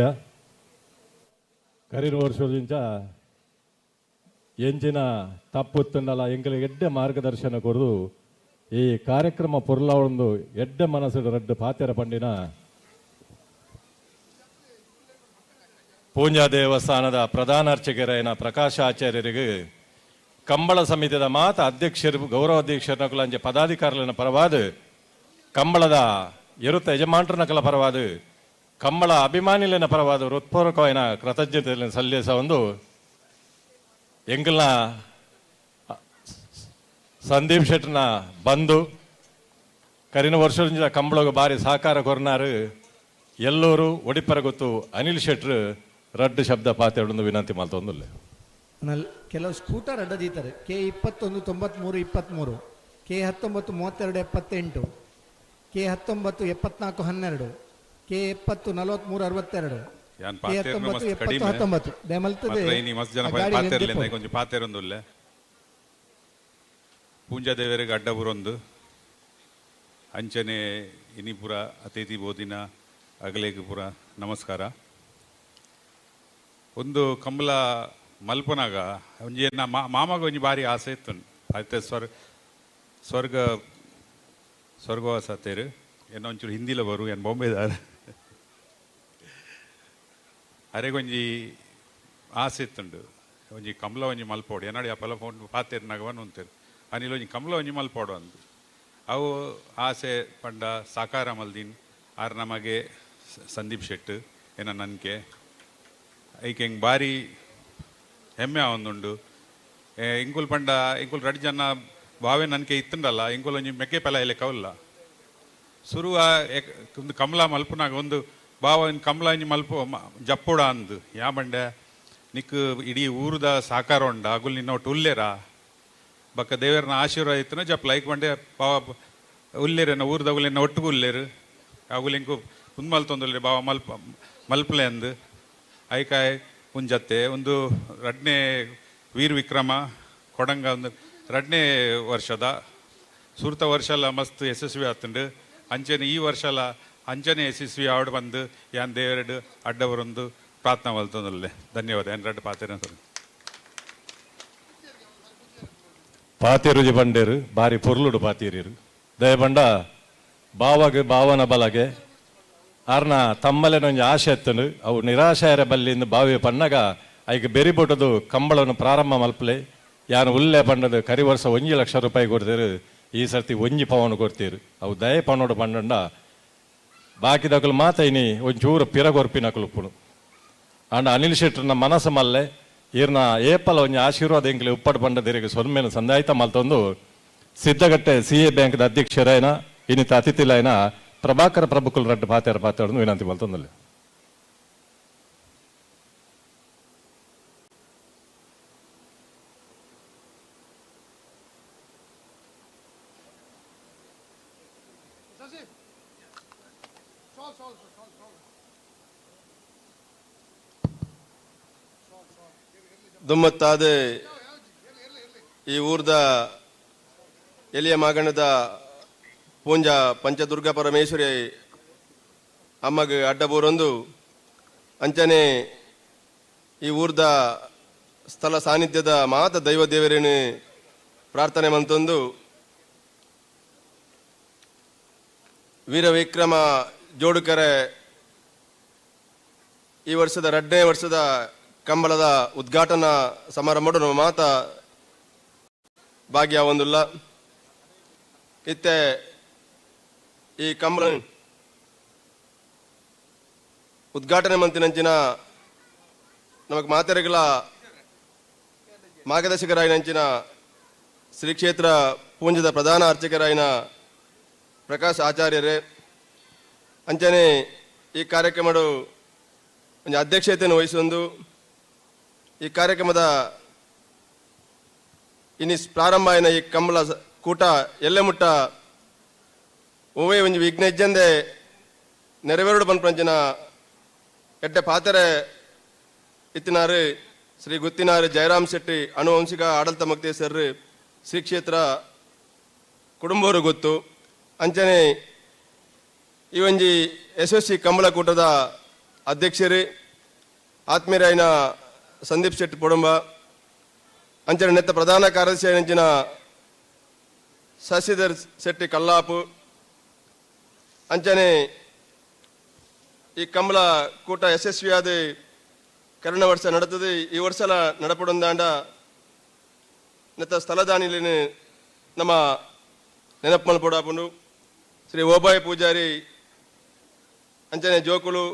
ಕರಿನ ವರ್ಷದಿಂದ ಎಂಜಿನ ತಪ್ಪುತ್ತನ್ನಲ್ಲ ಎಂಕಲಿಗೆ ಎಡ್ಡೆ ಮಾರ್ಗದರ್ಶನ ಕೊರದು ಈ ಕಾರ್ಯಕ್ರಮ ಪೊರ್ಲ ಒಂದು ಎಡ್ಡೆ ಮನಸ್ಸು ರಡ್ಡು ಪಾತೆರ ಪಂಡಿನ ಪೂಂಜಾ ದೇವಸ್ಥಾನದ ಪ್ರಧಾನ ಅರ್ಚಕರಾಯನ ಪ್ರಕಾಶ ಆಚಾರ್ಯರಿಗೆ ಕಂಬಳ ಸಮಿತಿದ ಮಾತ ಅಧ್ಯಕ್ಷರು ಗೌರವಾಧ್ಯಕ್ಷರ ಅಂಚೆ ಪದಾಧಿಕಾರಿಗಳ ಪರವಾದ ಕಂಬಳದ ಎರುತ್ತ ಯಜಮಾನ್ರನಕಲ ಪರವಾದ ಕಂಬಳ ಅಭಿಮಾನಿಲಿನ ಪರವಾದ ಹೃತ್ಪೂರ್ವಕವಾದ ಕೃತಜ್ಞತೆಯನ್ನು ಸಲ್ಲಿಸ ಒಂದು ಎಂಕಲ್ನ ಸಂದೀಪ್ ಶೆಟ್ಟರ್ನ ಬಂದು ಕರಿನ ವರ್ಷದಿಂದ ಕಂಬಳಗ ಬಾರಿ ಸಹಕಾರ ಕೊರ್ನಾರು ಎಲ್ಲೂರು ಒಡಿಪರ ಗೊತ್ತು ಅನಿಲ್ ಶೆಟ್ರು ರಡ್ಡು ಶಬ್ದ ಪಾತೆರೊಂದು ವಿನಂತಿ ಮಲ್ತೊಂದುಲ್ಲೆ. ಕೆಲವು ಸ್ಕೂಟರ್ ಅಡ್ಡ ದೀತಾರೆ. ಕೆ 21 93 23, ಕೆ 19 32 78, ಕೆ 19 74 12, ಕೆ 70 43 62, ಯಾನ್ ಕೆ ಪಾತೆರ್ನ 19 ಮಸ್ತ್ 70 ಕಡಿಮೆ. 19 ದಯಮಲ್ತದೆ ಮಾತ್ರ ಇನಿ ಮಸ್ತ್ ಜನ ಆ ಗಾಡಿ ಪಾತೆರ್ಲಿಂದ ನೆನ್ಪಿಪ್ಪೊಡು. ಕೊಂಚ ಪಾತೆರೊಂದುಲ್ಲೆ. ಪೂಂಜಾ ದೇವರಿಗೆ ಅಡ್ಡ ಬುರೊಂದು ಅಂಚನೆ ಇನಿಪುರ ಅತಿಥಿ ಬೋದಿನ ಅಗಲೇಗ್ ಪುರ ನಮಸ್ಕಾರ. ಒಂದು ಕಂಬಳ ಮಲ್ಪನಾಗ ಒಂಜಿ ಎನ್ನ ಮಾಮಗ ಒಂಜಿ ಬಾರಿ ಆಸೆ ಇತ್ತು. ಆಯ್ತು ಸ್ವರ್ಗ ಸ್ವರ್ಗವಾಸ ತೇರು ಎನ್ನ ಒಂಚೂರು ಹಿಂದಿಲ ಬರು ಎನ್ ಬಾಂಬೆದಾರ ಅರೆಗೊಂಜಿ ಆಸೆ ಇತ್ತುಂಡು ಒಂಜಿ ಕಂಬಳ ಒಂಜಿ ಮಲ್ಪೋಡು ಎನ್ನಡಿ ಅಪ್ಪಲ ಫೋನ್ ಪಾತೇರು ನಗವನ್ ಉಂತೇರು ಅನಿಲ್ ಒಂಜಿ ಕಂಬಳ ಒಂಜಿ ಮಲ್ಪೋಡು ಅಂದು ಅವು ಆಸೆ ಪಂಡ ಸಾಕಾರ ಮಲ್ದಿನ್ ಆರ್ ನಮಗೆ ಸಂದೀಪ್ ಶೆಟ್ ಏನ ನನ್ಕೆ ಐಕೆ ಹೆಂಗೆ ಬಾರಿ ಹೆಮ್ಮೆ ಆವೊಂದುಂಡು. ಇಂಕುಲ್ ಪಂಡ ಇಂಕುಲ್ ರಡ್ಡ್ ಜನ ಬಾವೆ ನನ್ಕೆ ಇತ್ತುಂಡಲ್ಲ ಇಂಕುಲ್ ಒಂಜಿ ಮೆಕ್ಕೆ ಪೆಲ ಇಲೆ ಕೌಲ್ಲ ಸುರುವ ಒಂದು ಕಮಲ ಮಲ್ಪುನಾಗ ಒಂದು ಬಾವ ಒಂಜಿ ಕಮಲ ಒಂಜಿ ಮಲ್ಪು ಜಪ್ಪುಡ ಅಂದು ಯಾ ಬಂಡೆ ನಿಕ್ ಇಡೀ ಊರುದ ಸಾಕಾರ ಉಂಡ ಅಗುಲ್ ನಿನ್ನ ಒಟ್ಟು ಉಲ್ಲೇರಾ ಬಕ್ಕ ದೇವರನ ಆಶೀರ್ವಾದ ಇತ್ತನ ಜಪ್ ಲೈಕ್ ಬಂಡೆ ಬಾವ ಉಲ್ಲೇರೇನ ಊರುದ ಒಟ್ಟಿಗೆ ಉಲ್ಲೇರು ಅಗುಲ್ ಇಂಕು ಉಂದು ತೊಂದುಲ್ಲೇರು ಬಾವ ಮಲ್ಪ ಮಲ್ಪಲೆ ಅಂದು ಐಕಾಯ್ ಒಂಜತ್ತೆ ಒಂದು ರಡ್ನೇ ವೀರ್ ವಿಕ್ರಮ ಕೊಡಂಗ ಒಂದು ರಡ್ನೇ ವರ್ಷದ ಸುರುತ ವರ್ಷಲ ಮಸ್ತ್ ಯಶಸ್ವಿ ಆತುಂಡು ಅಂಚನೆ ಈ ವರ್ಷಲ ಅಂಚನೆ ಯಶಸ್ವಿ ಆವಡ್ ಬಂದು ಯಾನ್ ದೇವರಡು ಅಡ್ಡವರೊಂದು ಪ್ರಾರ್ಥನಾ ಮಲ್ತೊಂದುಲ್ಲೆ. ಧನ್ಯವಾದ. ಏನ್ ರಡ್ಡ್ ಪಾತೆರ ಪಾತೆರುಜಿ ಬಂಡೇರು ಬಾರಿ ಪೊರ್ಲುಡು ಪಾತೇರಿರು ದಯಬಂಡ ಬಾವಗೆ ಬಾವನ ಬಲಗೆ ಆರ್ನ ತಮ್ಮಲೆನೊಂಜಿ ಆಸೆ ಎತ್ತನು ಅವು ನಿರಾಶೆಯರ ಬಲ್ಲಿಂದ ಬಾವಿ ಪನ್ನಗ ಐಕ್ ಬೆರಿಬೊಟದು ಕಂಬಳವನ್ನು ಪ್ರಾರಂಭ ಮಲ್ಪಲೆ ಯಾನು ಉಲ್ಲೆ ಪಂಡದು ಕರಿ ವರ್ಷ 1 ಲಕ್ಷ ರೂಪಾಯಿ ಕೊಡ್ತೀರು ಈ ಸರ್ತಿ ಒಂಜಿ ಪವನು ಕೊಡ್ತೀರು ಅವು ದಯ ಪನ್ನೋಡು ಪಂಡಂಡ ಬಾಕಿದಕಲು ಮಾತ ಇನಿ ಒಂಚೂರು ಪಿರಗೊರ್ಪಿನಕಲು ಉಪ್ಪುನು. ಆಂಡ ಅನಿಲ್ ಶೆಟ್ಟರ್ನ ಮನಸ್ಸು ಮಲ್ಲೆ ಈರ್ನ ಏಪಲ ಒಂಜಿ ಆಶೀರ್ವಾದ ಎಂಕ್ಲೆ ಉಪ್ಪಡು ಪಂಡದಿರಿಗೆ ಸೊನ್ಮೆನ ಸಂದಾಯ್ತ ಮಲ್ತೊಂದು ಸಿದ್ದಗಟ್ಟೆ ಸಿ ಎ ಬ್ಯಾಂಕ್ದ ಅಧ್ಯಕ್ಷರಾಯನ ಇನ್ನಿತ ಅತಿಥಿಲಾಯನ ಪ್ರಭಾಕರ ಪ್ರಭುಕುಲ್ ರಡ್ಡು ಪಾತೆರ ಪಾತೆರನ್ನು ವಿನಂತಿ ಮಲ್ತೊಂದುಲ್ಲೆ. ದುಮ್ಮತ್ತಾದ ಈ ಊರ್ದ ಎಲಿಯ ಮಾಗಣದ ಪೂಂಜ ಪಂಚದುರ್ಗಾ ಪರಮೇಶ್ವರಿ ಅಮ್ಮಗ್ ಅಡ್ಡಬೂರೊಂದು ಅಂಚನೆ ಈ ಊರ್ದ ಸ್ಥಳ ಸಾನ್ನಿಧ್ಯದ ಮಾತ ದೈವ ದೇವರೇನು ಪ್ರಾರ್ಥನೆ ಮಂತೊಂದು ವೀರ ವಿಕ್ರಮ ಜೋಡುಕರೆ ಈ ವರ್ಷದ 2ನೇ ವರ್ಷದ ಕಂಬಳದ ಉದ್ಘಾಟನಾ ಸಮಾರಂಭ ನಮ್ಮ ಮಾತ ಭಾಗ್ಯ ಒಂದುಲ್ಲ. ಇತ್ತೆ ಈ ಕಂಬಳ ಉದ್ಘಾಟನೆ ಮಂತಿನಂಚಿನ ನಮಗೆ ಮಾತೆರೆಗಳ ಮಾರ್ಗದರ್ಶಕರಾಯಿನಂಚಿನ ಶ್ರೀ ಕ್ಷೇತ್ರ ಪೂಂಜದ ಪ್ರಧಾನ ಅರ್ಚಕರಾಯಿನ ಪ್ರಕಾಶ್ ಆಚಾರ್ಯರೇ, ಅಂಚನೆ ಈ ಕಾರ್ಯಕ್ರಮದ ಒಂದು ಅಧ್ಯಕ್ಷತೆಯನ್ನು ವಹಿಸೊಂದು ಈ ಕಾರ್ಯಕ್ರಮದ ಇನಿ ಪ್ರಾರಂಭ ಆಯಿನ ಈ ಕಂಬಳ ಕೂಟ ಎಲ್ಲೆ ಮುಟ್ಟ ಒವ್ವೇ ಒಂಜಿ ವಿಘ್ನ ಇಜ್ಜಂದೆ ನೆರವೇರುಡು ಪನ್ಪಂಚಿನ ಎಡ್ಡೆ ಪಾತೆರೆ ಇತ್ತಿನಾರು ಶ್ರೀ ಗುತ್ತಿನಾರು ಜಯರಾಮ್ ಶೆಟ್ಟಿ ಅನುವಂಶಿಕ ಆಡಳಿತ ಮೊಕ್ತೇಸರ್ ಶ್ರೀ ಕ್ಷೇತ್ರ ಕುಡುಂಬೂರು ಗೊತ್ತು. ಅಂಚನೆ ಈ ಒಂಜಿ ಯಶಸ್ವಿ ಕಂಬಳ ಕೂಟದ ಅಧ್ಯಕ್ಷರು ಆತ್ಮೀಯರಾಯಿನ ಸಂದೀಪ್ ಶೆಟ್ಟಿ ಪೊಡುಂಬ, ಅಂಚನೆ ನೆತ್ತ ಪ್ರಧಾನ ಕಾರ್ಯದರ್ಶಿ ಅಂಚಿನ ಶಶಿಧರ್ ಶೆಟ್ಟಿ ಕಲ್ಲಾಪು, ಅಂಚನೆ ಈ ಕಂಬಳ ಕೂಟ ಯಶಸ್ವಿಯಾದ ಕರುಣ ವರ್ಷ ನಡತದೆ. ಈ ವರ್ಷಲ ನಡಪಡೊಂದಾಂಡ ನೆತ್ತ ಸ್ಥಳದಾನಿಲಿನ ನಮ್ಮ ನೆನಪು ಮಲ್ಪೊಡಾಪುಂಡು ಶ್ರೀ ಓಬಾಯ ಪೂಜಾರಿ ಅಂಚನೆ ಜೋಕುಲು,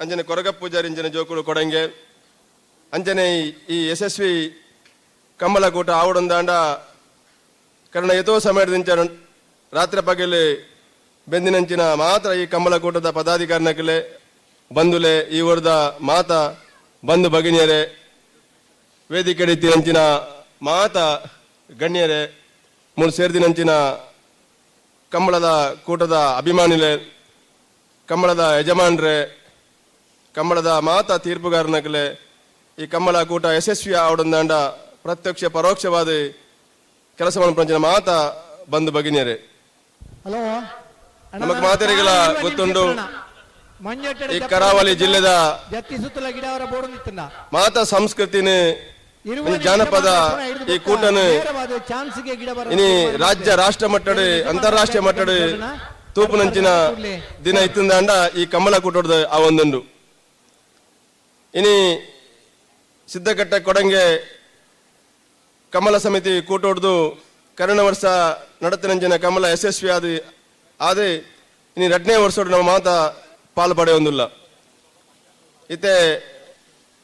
ಅಂಚನೆ ಕೊರಗ ಪೂಜಾರಿ ಅಂಚನೆ ಜೋಕುಲು ಕೊಡಂಗೆ, ಅಂಚನೆ ಈ ಯಶಸ್ವಿ ಕಂಬಳ ಕೂಟ ಆವಡೊಂದಾಂಡ ಕರ್ಣ ಯಥೋ ಸಮಯದಿಂಚ ರಾತ್ರಿ ಪಗಲಿ ಬೆಂದಿನಂಚಿನ ಮಾತ್ರ ಈ ಕಂಬಳ ಕೂಟದ ಪದಾಧಿಕಾರಿನಕಲೆ ಬಂಧುಲೆ ಈ ವರ್ದ ಮಾತ ಬಂಧು ಭಗಿನಿಯರೇ, ವೇದಿಕೆ ಅಂಚಿನ ಮಾತ ಗಣ್ಯರೇ, ಮೂರು ಸೇರ್ದಿನಂಚಿನ ಕಂಬಳದ ಕೂಟದ ಅಭಿಮಾನಿಲೆ, ಕಂಬಳದ ಯಜಮಾನ್ರೆ, ಕಂಬಳದ ಮಾತ ತೀರ್ಪುಗಾರನಕಲೆ ಈ ಕಂಬಳ ಕೂಟ ಯಶಸ್ವಿ ಆವಡೊಂದಾಂಡ ಪ್ರತ್ಯಕ್ಷ ಪರೋಕ್ಷವಾದ ಕೆಲಸ ಮಲ್ಪಂಚಿನ ಮಾತ ಬಂಧು ಭಗಿನಿಯರೇ. ಹಲೋ, ನಮಗ್ ಮಾತೆರೆಗಳ ಗೊತ್ತುಂಡು ಈ ಕರಾವಳಿ ಜಿಲ್ಲೆದ ಮಾತಾ ಸಂಸ್ಕೃತಿನ ಜಾನಪದ ಈ ಕೂಟನ ಇನಿ ರಾಜ್ಯ ರಾಷ್ಟ್ರ ಮಟ್ಟಡ್ ಅಂತಾರಾಷ್ಟ್ರೀಯ ಮಟ್ಟಡ್ ತೂಪುನಂಚಿನ ದಿನ ಇತ್ತಿಂದಾಂಡ ಈ ಕಮಲ ಕೂಟದ ಆ ಒಂದೊಂದು ಇನಿ ಸಿದ್ದಕಟ್ಟ ಕೊಡಂಗೆ ಕಮಲ ಸಮಿತಿ ಕೂಟೋಡ್ದು ಕರುಣ ವರ್ಷ ನಡತಿನಂಚಿನ ಕಮಲ ಯಶಸ್ವಿ ಆದ ಆದೇ ಇನಿ 2ನೇ ವರ್ಷೋಡು ನಮ್ಮ ಮಾತಾ ಪಾಲು ಪಡೆಯೊಂದಿಲ್ಲ. ಇತ್ತೆ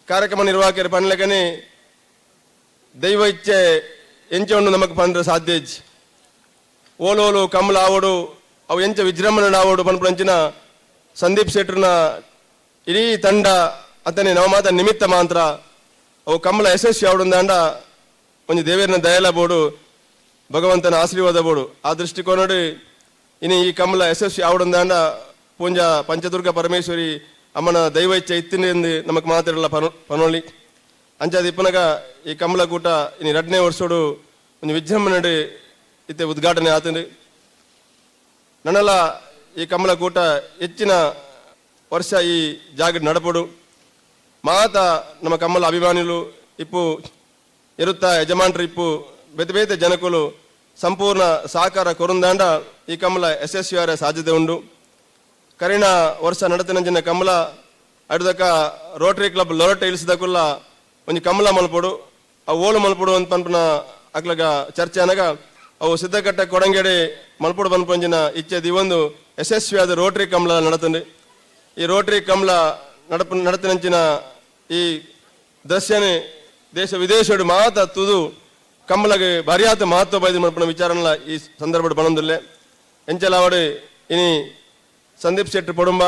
ಕಾರ್ಯಕ್ರಮ ನಿರ್ವಾಹಕರು ಪನ್ಲೆಕನೆ ದೈವ ಇಚ್ಛೆ ಎಂಚೆ ಉಂಡು ನಮಕ್ ಪಂಡ್ರೆ ಸಾಧ್ಯ ಇಜ್ಜಿ. ಓಲೋಲು ಕಮಲ ಆವಡು ಅವು ಎಂಚ ವಿಜೃಂಭಣೆ ಆವಡು ಪನ್ಪುನಂಚಿನ ಸಂದೀಪ್ ಶೆಟ್ಟರ್ನ ಇಡೀ ತಂಡ ಅತನೆ ನವ ಮಾತ ನಿಮಿತ್ತ ಮಾತ್ರ ಅವು ಕಮಲ ಯಶಸ್ವಿ ಆವಡುಂದಾಂಡ ಒಂಜಿ ದೇವೇರ್ನ ದಯಲ ಬೋಡು, ಭಗವಂತನ ಆಶೀರ್ವಾದ ಬೋಡು. ಆ ದೃಷ್ಟಿಕೋನಡು ಇನಿ ಈ ಕಮಲ ಯಶಸ್ವಿ ಆವಡುಂದಾಂಡ ಪೂಂಜಾ ಪಂಚದುರ್ಗ ಪರಮೇಶ್ವರಿ ಅಮ್ಮನ ದೈವ ಇಚ್ಛೆ ಇತ್ತಿನಿಂದ ನಮಕ್ ಮಾತಿರಲ್ಲ ಪನೋಳಿ ಅಂಚಾದ ಇಪ್ಪನಗ ಈ ಕಮಲ ಕೂಟ ಇನಿ 2ನೇ ವರ್ಷೋಡು ಒಂದು ವಿಜೃಂಭಣೆ ಇತ್ತೆ ಉದ್ಘಾಟನೆ ಆತಂದು. ನನ್ನಲ್ಲ ಈ ಕಮಲ ಕೂಟ ಹೆಚ್ಚಿನ ವರ್ಷ ಈ ಜಾಗ ನಡಪಡು ಮಾತ ನಮ್ಮ ಕಮಲ ಅಭಿಮಾನಿಲು ಇಪ್ಪು ಇರುತ್ತ ಯಜಮಾನ್ರು ಇಪ್ಪು ಬೇತೆ ಬೇತೆ ಜನಕುಲು ಸಂಪೂರ್ಣ ಸಹಕಾರ ಕೊರುಂದಾಂಡ ಈ ಕಮಲ ಯಶಸ್ವಿಯಾರ ಸಾಧ್ಯತೆ ಉಂಡು. ಕರಿಣ ವರ್ಷ ನಡತಿನಂಚಿನ ಕಮಲ ಅಡ್ದಕ ರೋಟರಿ ಕ್ಲಬ್ ಲೊರಟೆ ಇಳಿಸಿದಕುಲ್ಲ ಒಂಜಿ ಕಮಲ ಮಲ್ಪೊಡು ಅವು ಓಲು ಮಲ್ಪೊಡು ಅಂತ ಪನ್ಪುನ ಅಕ್ಲಗ ಚರ್ಚೆ ಅನಗ ಅವು ಸಿದ್ದಕಟ್ಟ ಕೊಡಂಗೆಡೆ ಮಲ್ಪೊಡು ಪನ್ಪಂಜಿನ ಇಚ್ಛೆ ದಿವೊಂದು ಯಶಸ್ವಿಯಾದ ರೋಟರಿ ಕಮಲ ನಡತಂಡು. ಈ ರೋಟರಿ ಕಮಲ ನಡತಿನಂಚಿನ ಈ ದೃಶ್ಯನೇ ದೇಶ ವಿದೇಶಡು ಮಾತ ತುದು ಕಮಲಗೆ ಭಾರಿಯಾತ ಮಹತ್ವ ಬೈದು ಮಲ್ಪುನ ವಿಚಾರನಲ ಈ ಸಂದರ್ಭಡ್ ಪನೊಂದುಲ್ಲೆ. ಎಂಚಲಾವಡು ಇನಿ ಸಂದೀಪ್ ಶೆಟ್ಟಿ ಪೊಡುಂಬ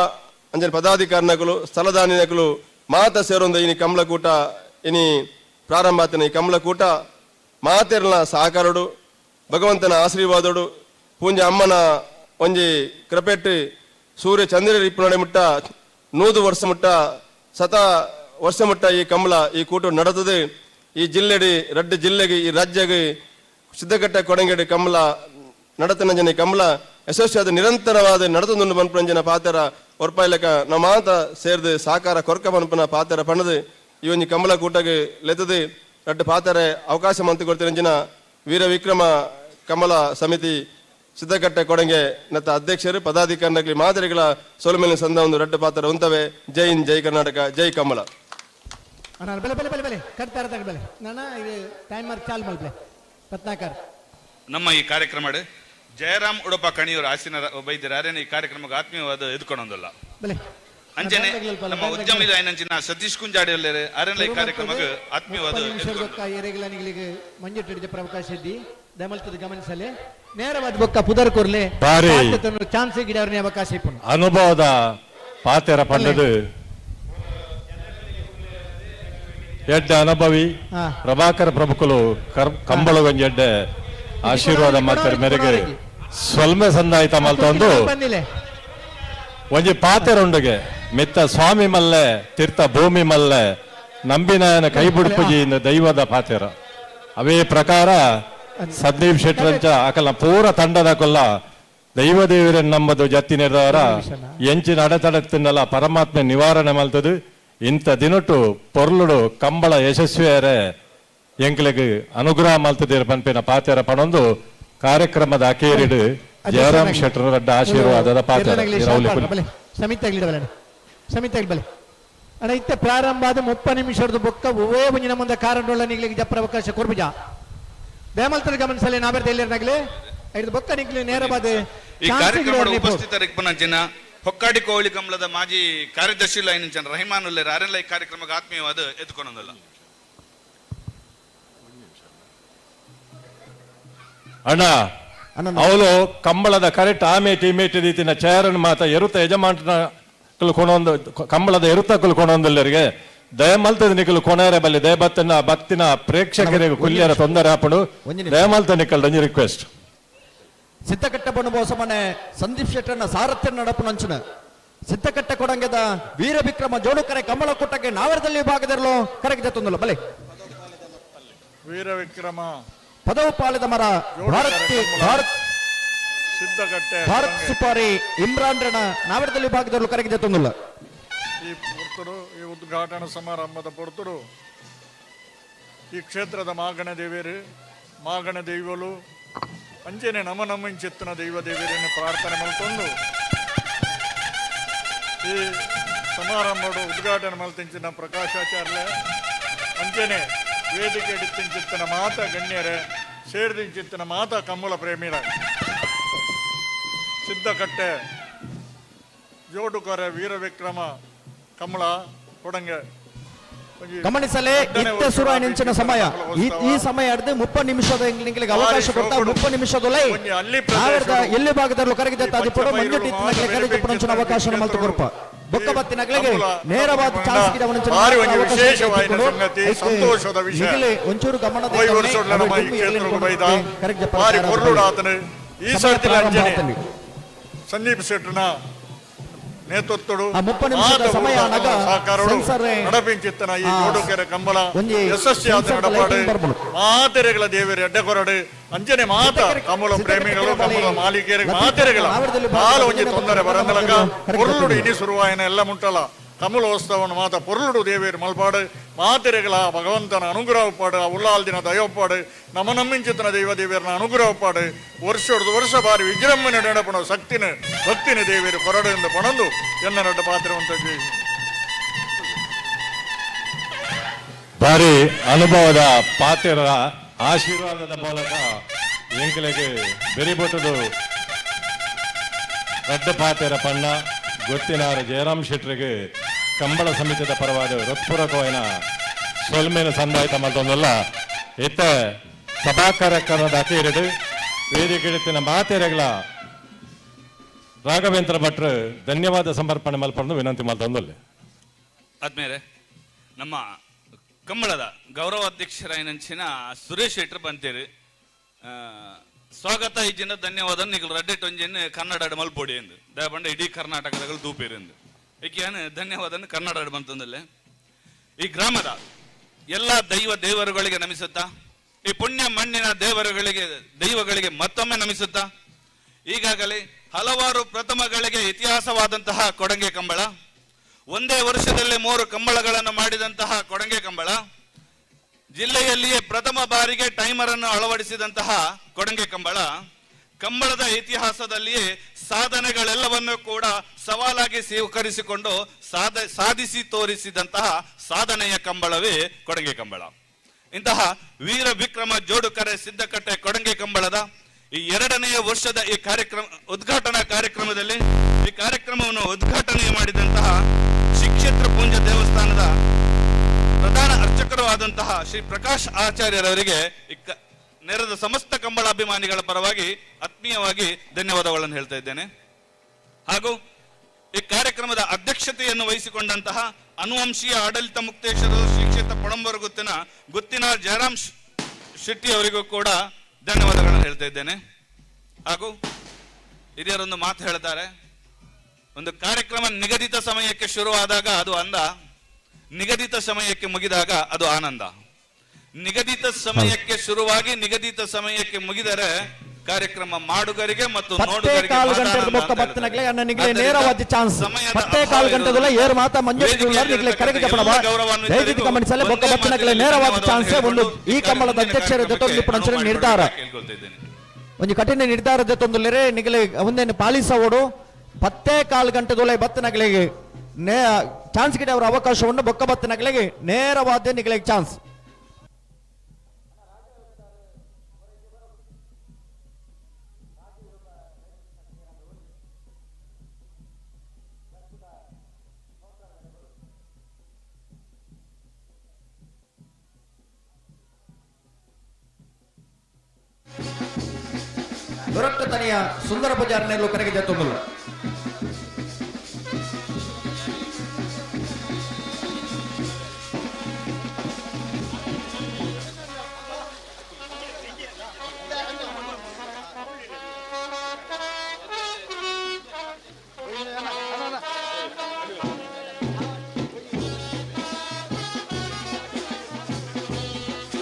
ಅಂಚನೆ ಪದಾಧಿಕಾರಿನಕುಲು ಸ್ಥಳದಾನಿನಕುಲು ಮಾತ ಸೇರೊಂದು ಇನಿ ಕಮಲಕೂಟ ಇನಿ ಪ್ರಾರಂಭ ಆತನ ಈ ಕಮಲಕೂಟ ಮಾತೆರ್ನ ಸಹಕಾರಡು ಭಗವಂತನ ಆಶೀರ್ವಾದಡು ಪೂಂಜೆ ಅಮ್ಮನ ಒಂಜಿ ಕೃಪೆಟ್ಟು ಸೂರ್ಯ ಚಂದ್ರ ಇಪ್ಪು ಮುಟ್ಟ 100 ವರ್ಷ ಮುಟ್ಟ ಸತ ವರ್ಷ ಮುಟ್ಟ ಈ ಕಂಬಳ ಈ ಕೂಟ ನಡೆದದು. ಈ ಜಿಲ್ಲೆಡಿ ರಡ್ಡು ಜಿಲ್ಲೆಗೆ ಈ ರಾಜ್ಯಗೆ ಸಿದ್ಧಕಟ್ಟೆ ಕೊಡಂಗಡಿ ಕಂಬಳ ನಡತನಂಜನೆ ಕಂಬಳ ಯಶಸ್ವಿಯಾದ ನಿರಂತರವಾದ ನಡೆದು ಮನ್ಪುರಂಜನ ಪಾತ್ರ ಒರ್ಪಾಯ್ಲಕ ನಮಾತ ಸೇರ್ದು ಸಾಕಾರ ಕೊರ್ಕ ಮನ್ಪುನ ಪಾತ್ರ ಪಣದು ಈ ಒಂಜಿ ಕಂಬಳ ಕೂಟಗೆ ಲೆತ್ತದು ರಡ್ಡು ಪಾತ್ರೆ ಅವಕಾಶ ಮಂತು ಕೊಡ್ತಿರಂಜಿನ ವೀರ ವಿಕ್ರಮ ಕಮಲ ಸಮಿತಿ ಸಿದ್ಧಕಟ್ಟೆ ಕೊಡಂಗೆ ನತ್ತ ಅಧ್ಯಕ್ಷರು ಪದಾಧಿಕಾರಿಗಳ ಮಾದರಿಗಳ ಸೋಲುಮೇಲಿನ ಸಂದ ಒಂದು ರಡ್ಡು ಪಾತ್ರ ಉಂತವೆ. ಜೈ ಹಿಂದ್, ಜೈ ಕರ್ನಾಟಕ, ಜೈ ಕಮಲ. ಅಣ್ಣ ಬೆಲೆ ಬೆಲೆ ಬೆಲೆ ಬೆಲೆ ಕಟ್ತಾರ ಬೆಲೆ ನಾನು ಇದು ಟೈಮರ್ ಚಾಲು ಮಲ್ಪ್ಲೆ ರತ್ನಾಕರ್. ನಮ್ಮ ಈ ಕಾರ್ಯಕ್ರಮ ಜಯರಾಮ್ ಉಡುಪ ಕಣಿಯೂರು ಆಸಿನ ಬೈದಿರ ಅರೇನ ಈ ಕಾರ್ಯಕ್ರಮಕ್ಕೆ ಆತ್ಮೀಯವಾದ ಎದ್ಕೊಂಡೊಂದಲ್ಲ. ಬೆಲೆ ಅಂಜನೆ ನಮ್ಮ ಉದ್ಯಮಿ ಐನಂಚಿನ ಸತೀಶ್ ಕುಂಜಾಡಿ ಅರೆನ ಈ ಕಾರ್ಯಕ್ರಮಕ್ಕೆ ಆತ್ಮೀಯವಾದ ಮಂಜು ಅವಕಾಶ ಇದ್ದಿ ದಯಮಲ್ತದ ಗಮನಿಸಲೆ ನೇರವಾದ ಬೊಕ್ಕ ಪುದರ್ ಕೊರ್ಲೆ ಬಾರಿ ಚಾನ್ಸ್ ಗಿಡವರನೇ ಅವಕಾಶ ಇಪ್ಪುನು. ಅನುಭವದ ಪಾತೆರ ಪಂಡದು ಎಡ್ಡೆ ಅನುಭವಿ ಪ್ರಭಾಕರ ಪ್ರಭುಕುಲು ಕಂಬಳಗೊಂಜಿ ಎಡ್ಡೆ ಆಶೀರ್ವಾದ ಮಾಡ್ತಾರೆ ಮೇರೆಗೆ ಸೊಲ್ಮೆ ಸಂದಾಯಿತ ಮಲ್ತೊಂದು ಒಂಜಿ ಪಾತೆರೊಂಡುಗೆ ಮಿತ್ತ ಸ್ವಾಮಿ ಮಲ್ಲೆ ತೀರ್ಥ ಭೂಮಿ ಮಲ್ಲೆ ನಂಬಿನಾಯನ ಕೈ ಬುಡ್ಪುಜಿ ದೈವದ ಪಾತೆರ. ಅವೇ ಪ್ರಕಾರ ಸಂದೀಪ್ ಶೆಟ್ಟರಂಚ ಅಕಲ್ನ ಪೂರ ತಂಡದ ಕೊಲ್ಲ ದೈವ ದೇವರನ್ನ ನಂಬದು ಜತ್ತಿ ನಿರ್ದವರ ಎಂಚಿನ ಅಡೆತಡೆ ತಿನ್ನಲ್ಲ ಪರಮಾತ್ಮ ನಿವಾರಣೆ ಮಲ್ತದು. ಇಂಥ ದಿನಟು ಪೊರ್ಲುಡು ಕಂಬಳ ಯಶಸ್ವಿಯರೆ ಎಂಕ್ಲೆಗ್ ಅನುಗ್ರಹ ಮಲ್ತದಿರ ಪನ್ಪಿನ ಪಾತೆರ ಪಣೊಂದು ಕಾರ್ಯಕ್ರಮದ ಅಕೇರಿಡು ಜಯರಾಮ್ ಶೆಟ್ಟರ್ ರಡ್ಡ ಆಶೀರ್ವಾದದ ಪಾತೆರ. ಸಮಿತಿ ಬಲೆ ಅಣ್ಣ ಇತ್ತೆ ಪ್ರಾರಂಭ ಆದ 30 ನಿಮಿಷದ ಬೊಕ್ಕ ಒವೇ ಒಂಜಿ ನಮ್ಮಂದ ಕಾರಣೊಳ್ಳ ನಿಗ್ಲಿಗೆ ಜಪ್ರ ಅವಕಾಶ ಕೊರ್ಬುಜ ದೇಮಲ್ತರ ಗಮನಿಸಲೆ ನಾಬೆರ್ದ ಎಲ್ಲರನಾಗ್ಲೆ ಐದು ಬೊಕ್ಕ ನಿಗ್ಲಿ ನೇರವಾದ ಈ ಕಾರ್ಯಕ್ರಮದ ಉಪಸ್ಥಿತರಿಪ್ಪನ ಜನ ಹೊಕ್ಕಾಡಿ ಕೋಳಿ ಕಂಬಳದ ಮಾಜಿ ಕಾರ್ಯದರ್ಶಿ ಲೈನ್ ಜನ ರಹಿಮಾನ್ ಉಲ್ಲೇರ್ ಅರೆಲ್ಲ ಈ ಕಾರ್ಯಕ್ರಮಕ್ಕೆ ಆತ್ಮೀಯವಾದ ಎದ್ಕೊಂಡಲ್ಲ. ಅಣ್ಣ ಅವಳು ಕಂಬಳದ ಕರೆಕ್ಟ್ ಆಮೇಟಿ ಇಮೇಟಿ ರೀತಿನ ಚೇರನ್ ಮಾತ ಎರುತ ಯಜಮಾನ ಕೊಣೊಂದು ಕಂಬಳದ ಎರುತ ಕೊಣೊಂದುಲ್ಲರಿಗೆ ದಯಮಲ್ತದ ನಿಕಲು ಕೊಣೇರೆ ಬಲ್ಲಿ ದಯಬತ್ತನ ಭಕ್ತಿನ ಪ್ರೇಕ್ಷಕರಿಗೆ ಕುಲ್ಯರ ತೊಂದರೆ ಆಪಡು ದಯಮಲ್ತ ನಿಕಲ್ ಒಂಜಿ ರಿಕ್ವೆಸ್ಟ್. ಸಿದ್ಧಕಟ್ಟೆ ಬಣ್ಣು ಬೋಸಮನೆ ಸಂದೀಪ್ ಶೆಟ್ಟರ್ನ ಸಾರಥ್ಯ ನಡಪುನಂಚಿನ ಸಿದ್ಧಕಟ್ಟೆ ಕೊಡಂಗೆದ ವೀರ ವಿಕ್ರಮ ಜೋಡುಕರೆ ಕಂಬಳ ಕೂಟಕ್ಕೆ ನಾವರದಲ್ಲಿ ವಿಭಾಗದಿರಲು ಕರೆಗೆ ಜತ್ತೊಂದಲ್ಲ ಬಲೆ ವೀರ ವಿಕ್ರಮ ಪದವು ಪಾಲಿದ ಮರ ಭಾರತ್ ಸಿದ್ಧಕಟ್ಟೆ ಭಾರತ್ ಸುಪಾರಿ ಇಮ್ರಾನ್ ರಣ ನಾವರದಲ್ಲಿ ವಿಭಾಗದಲ್ಲೂ ಕರೆಗೆ ಜತ್ತೊಂದಲ್ಲ. ಈ ಪೊರ್ತುಡು ಈ ಉದ್ಘಾಟನಾ ಸಮಾರಂಭದ ಪೊರ್ತುಡು ಈ ಕ್ಷೇತ್ರದ ಮಾಗಣ ದೇವಿಯರು ಮಾಗಣ ದೈವಲು ಅಂಚನೆ ನಮ ನಮ್ಮಂಚಿತ್ತನ ದೈವ ದೇವಿಯರನ್ನು ಪ್ರಾರ್ಥನೆ ಮಲ್ತೊಂದು ಈ ಸಮಾರಂಭದ ಉದ್ಘಾಟನೆ ಮಲ್ತಿಂಚಿನ ಪ್ರಕಾಶಾಚಾರ್ಯ ಅಂಚನೆ ವೇದಿಕೆ ಹಿಡಿತಿಂಚಿತ್ತನ ಮಾತ ಗಣ್ಯರೇ ಸೇರಿದಿಂಚಿತ್ತನ ಮಾತ ಕಮ್ಮಲ ಪ್ರೇಮಿರ ಸಿದ್ಧಕಟ್ಟೆ ಜೋಡುಕೊರೆ ವೀರವಿಕ್ರಮ ಕಮಲ ಕೊಡಂಗೆ ಗಮನಿಸಲೇ ಇತ್ತೆ ಸುರಾಯ್ ಸಮಯ ಈ ಸಮಯ ಹಿಡಿದು 30 ನಿಮಿಷದ ನಿಮಗೆ ಅವಕಾಶ ಕೊಡ್ತಾ 30 ನಿಮಿಷದೊಲೈ ಎಲ್ಲಿ ಭಾಗದಲ್ಲಿ ಕರಗಿದೆ ತಾದಿಪಡು ಮಂಜು ಕರೆಗೆ ಅವಕಾಶ ಮಲ್ತು ಕೊರ್ಪ ಬೊಕ್ಕ ಬತ್ತಿನಗಳಿಗೆ ನೇರವಾದ ಚಾನ್ಸ್ ಸಂಗತಿ ಸಂತೋಷದ ವಿಷಯ ಒಂಚೂರು ಗಮನ ಈ ಸರ್ತಿ ಸಂದೀಪ್ ಶೆಟ್ಟರ್ನ ನೇತೃತ್ವಡು ಸಹಕಾರಡು ನಡಪಿಂಚಿತ್ತನ ಈ ಜೋಡುಕೆರೆ ಕಂಬಳ ಯಶಸ್ವಿಯಾದ ನಡಪಾಡು ಮಾತೆರೆಗಳ ದೇವರ ಎಡ್ಡೆಕೊರಡು ಅಂಜನೆ ಮಾತ ಕಮಲ ಪ್ರೇಮಿಗಳು ಕಮಲ ಮಾಲೀಕರಿಗೆ ಮಾತೆರೆಗಳ ಹಾಲು ಒಂಜಿ ತೊಂದರೆ ಬರಂದಲಕ ಪೊರ್ಲುಡು ಇನಿ ಸುರುವಾಯನ ಎಲ್ಲ ಮುಟ್ಟಲ ಕಮಲೋತ್ಸವನ ಮಾತ ಪೊರ್ಲುಡು ದೇವೇರು ಮಲ್ಪಾಡು ಮಾತೆರೆಗಳ ಭಗವಂತನ ಅನುಗ್ರಹಪಾಡು ಉಲ್ಲಾಲ್ದಿನ ದಯೋಪಾಡು ನಮ ನಮ್ಮಿಂಚಿತನ ದೈವ ದೇವಿಯರನ ಅನುಗ್ರಹಪಾಡು ವರ್ಷ ವರ್ಷ ಬಾರಿ ವಿಜೃಂಭಣೆ ನಡಪಣ ಶಕ್ತಿನ ಭಕ್ತಿನ ದೇವಿಯರು ಕೊರಡು ಎಂದು ಪಣಂದು ಎನ್ನ ನಡ್ಡ ಪಾತ್ರವಂತ. ಭಾರಿ ಅನುಭವದ ಪಾತ್ರ ಆಶೀರ್ವಾದದ ಮೂಲಕ ಎಂಕಲೆಗೆ ಬೆರಿಬೊಟ್ಟದು ದೊಡ್ಡ ಪಾತೆರ ಪಣ್ಣ ಗೊತ್ತಿನಾರ ಜಯರಾಮ್ ಶೆಟ್ಟರಿಗೆ ಕಂಬಳ ಸಮಿತಿದ ಪರವಾದ ಹೃತ್ಪೂರ್ವಕವಾಯಿನ ಸೊಲ್ಮೇನ ಸಂದಾಯಿತ ಮಲ್ತೊಂದಲ್ಲ. ಇತ್ತ ಸಭಾ ಕಾರ್ಯಕ್ರಮದ ಅಕೇರಿಡು ವೇದಿಕೆ ಮಾತೆರೆಗಳ ರಾಘವೇಂದ್ರ ಭಟ್ರು ಧನ್ಯವಾದ ಸಮರ್ಪಣೆ ಮಲ್ಪಂದು ವಿನಂತಿ ಮಲ್ತೊಂದಲ್ಲ. ಆದ್ಮೇಲೆ ನಮ್ಮ ಕಂಬಳದ ಗೌರವ ಅಧ್ಯಕ್ಷರಾಯಿನಂಚಿನ ಸುರೇಶ್ ಶೆಟ್ಟರ್ ಬಂತೀರಿ. ಸ್ವಾಗತ ಇಜ್ಜಿನ ಧನ್ಯವಾದ ನಿಗಲ್ ರಡ್ಡೆ ಒಂಜಿನ ಕನ್ನಡ ಮಲ್ಪೊಡಿ ಎಂದು ದಯಪಂಡ ಇಡೀ ಕರ್ನಾಟಕದಗಳು ತೂಪೇರೆಂದು ಏಕೆ ಧನ್ಯವಾದ ಕನ್ನಡ ಬಂತಂದಲ್ಲೇ. ಈ ಗ್ರಾಮದ ಎಲ್ಲ ದೈವ ದೇವರುಗಳಿಗೆ ನಮಿಸುತ್ತಾ, ಈ ಪುಣ್ಯ ಮಣ್ಣಿನ ದೇವರುಗಳಿಗೆ ದೈವಗಳಿಗೆ ಮತ್ತೊಮ್ಮೆ ನಮಿಸುತ್ತಾ, ಈಗಾಗಲೇ ಹಲವಾರು ಪ್ರಥಮಗಳಿಗೆ ಇತಿಹಾಸವಾದಂತಹ ಕೊಡಂಗೆ ಕಂಬಳ, ಒಂದೇ ವರ್ಷದಲ್ಲಿ 3 ಕಂಬಳಗಳನ್ನು ಮಾಡಿದಂತಹ ಕೊಡಂಗೆ ಕಂಬಳ, ಜಿಲ್ಲೆಯಲ್ಲಿಯೇ ಪ್ರಥಮ ಬಾರಿಗೆ ಟೈಮರ್ ಅನ್ನು ಅಳವಡಿಸಿದಂತಹ ಕೊಡಂಗೆ ಕಂಬಳ, ಕಂಬಳದ ಇತಿಹಾಸದಲ್ಲಿಯೇ ಸಾಧನೆಗಳೆಲ್ಲವನ್ನೂ ಕೂಡ ಸವಾಲಾಗಿ ಸ್ವೀಕರಿಸಿಕೊಂಡು ಸಾಧಿಸಿ ತೋರಿಸಿದಂತಹ ಸಾಧನೆಯ ಕಂಬಳವೇ ಕೊಡಂಗೆ ಕಂಬಳ. ಇಂತಹ ವೀರ ವಿಕ್ರಮ ಜೋಡುಕರೆ ಸಿದ್ದಕಟ್ಟೆ ಕೊಡಂಗೆ ಕಂಬಳದ ಈ 2ನೇ ವರ್ಷದ ಈ ಕಾರ್ಯಕ್ರಮ ಉದ್ಘಾಟನಾ ಕಾರ್ಯಕ್ರಮದಲ್ಲಿ ಈ ಕಾರ್ಯಕ್ರಮವನ್ನು ಉದ್ಘಾಟನೆ ಮಾಡಿದಂತಹ ಶ್ರೀ ಕ್ಷೇತ್ರ ಪೂಂಜ ದೇವಸ್ಥಾನದ ಪ್ರಧಾನ ಅರ್ಚಕರು ಆದಂತಹ ಶ್ರೀ ಪ್ರಕಾಶ್ ಆಚಾರ್ಯರವರಿಗೆ ನೆರೆದ ಸಮಸ್ತ ಕಂಬಳ ಅಭಿಮಾನಿಗಳ ಪರವಾಗಿ ಆತ್ಮೀಯವಾಗಿ ಧನ್ಯವಾದಗಳನ್ನು ಹೇಳ್ತಾ ಇದ್ದೇನೆ. ಹಾಗೂ ಈ ಕಾರ್ಯಕ್ರಮದ ಅಧ್ಯಕ್ಷತೆಯನ್ನು ವಹಿಸಿಕೊಂಡಂತಹ ಅನುವಂಶೀಯ ಆಡಳಿತ ಮುಕ್ತೇಶ್ವರ ಶ್ರೀ ಕ್ಷೇತ್ರ ಪೊಡಂಬರಗುತ್ತಿನ ಗುತ್ತಿನ ಜಯರಾಮ್ ಶೆಟ್ಟಿ ಅವರಿಗೂ ಕೂಡ ಧನ್ಯವಾದಗಳನ್ನು ಹೇಳ್ತಾ ಇದ್ದೇನೆ. ಹಾಗೂ ಹಿರಿಯರೊಂದು ಮಾತು ಹೇಳ್ತಾರೆ, ಒಂದು ಕಾರ್ಯಕ್ರಮ ನಿಗದಿತ ಸಮಯಕ್ಕೆ ಶುರುವಾದಾಗ ಅದು ಅಂದ, ನಿಗದಿತ ಸಮಯಕ್ಕೆ ಮುಗಿದಾಗ ಅದು ಆನಂದ. ನಿಗದಿತ ಸಮಯಕ್ಕೆ ಶುರುವಾಗಿ ನಿಗದಿತ ಸಮಯಕ್ಕೆ ಮುಗಿದರೆ ಕಾರ್ಯಕ್ರಮ ಮಾಡುಗರಿಗೆ ಮತ್ತು ನೋಡುಗರಿಗೆ ನಿರ್ಧಾರ ಒಂದು ಕಠಿಣ ನಿರ್ಧಾರದ ತೊಂದರೆ ನಿಗಲೆ ಒಂದೇನು ಪಾಲಿಸೋಡು 10.15 ಗಂಟೆದೊಳೆ ಬತ್ತನಗಳಿಗೆ ಚಾನ್ಸ್ ಗಿಡ ಅವರ ಅವಕಾಶವನ್ನು ಬೊಕ್ಕ ಬತ್ತನಗಳಿಗೆ ನೇರವಾದ ನಿಗಲಿಗೆ ಚಾನ್ಸ್. ದೊರಕ ತನಿಯ ಸುಂದರ ಬಜಾರ್ನೆಲ್ಲೂ ಕರೆಗೆ ಜತ್ತೊಂದಿಲ್ಲ.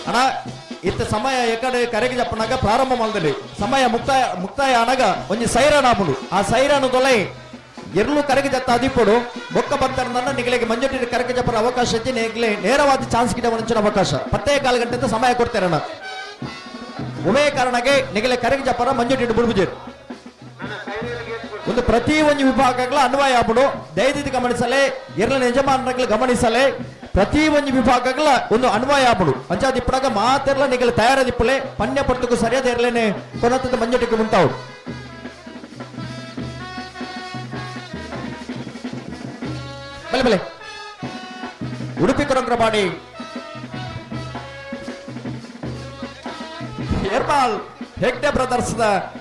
ಅಣ್ಣ ಇತ್ತ ಸಮಯ ಎಕಡೆ ಕರೆಗೆ ಜಪ್ಪನಾಗ ಪ್ರಾರಂಭ ಮಾಡದಲ್ಲಿ ಸಮಯ ಮುಕ್ತಾಯ ಮುಕ್ತಾಯ ಅನಗ ಒಂಜಿ ಸೈರಾನ್ ಆಪುಂಡು. ಆ ಸೈರಾನು ದೊಲೈ ಎರ್ಲು ಕರೆಗೆ ಜತ್ತ ಅದಿಪ್ಪಡು ಬೊಕ್ಕ ಬಂತರನ್ನ ನಿಗಲಿಗೆ ಮಂಜುಟಿ ಕರೆಗೆ ಜಪ್ಪರ ಅವಕಾಶ ಇచ్చి ನಿಗಲೆ ನೇರವಾದ ಚಾನ್ಸ್ ಗಿಡ ಒಂಚಿನ ಅವಕಾಶ 10.15 ಗಂಟೆ ಸಮಯ ಕೊಡ್ತಾರಣ್ಣ. ಉಭಯ ಕಾರಣಕ್ಕೆ ನಿಗಲೆ ಕರೆಗೆ ಜಪ್ಪರ ಮಂಜುಟಿ ಬುಡ್ಬುಜೇರು ಒಂದು ಪ್ರತಿ ಒಂದು ವಿಭಾಗಗಳ ಅನ್ವಯ ಆಪುಂಡು. ದಯದಿದ್ದು ಗಮನಿಸಲೆ ಎರ್ಲ ಯಜಮಾನರುಗಳು ಗಮನಿಸಲೆ ಪ್ರತಿ ಒಂದು ವಿಭಾಗಗಳ ಒಂದು ಅನ್ವಯ ಆಪುಂಡು. ಅಂಚಾದ ಇಪ್ಪಡಾಗ ಮಾತೆರ್ಲ ನಿಗಲ ತಯಾರದಿಪ್ಪಲೆ ಪನ್ಯ ಪರ್ತಕ್ಕೂ ಸರಿಯಾದ ಎರ್ಲೇನೆ ಕೊನತದ ಮಂಜುಟಿಗೆ ಮುಂತಾವು. ಬಲೆ ಬಲೆ ಉಡುಪಿ ಕೊರಂಗ್ರಬಾಡಿ ಎರ್ಮಾಲ್ ಹೆಗ್ಡೆ ಬ್ರದರ್ಸ್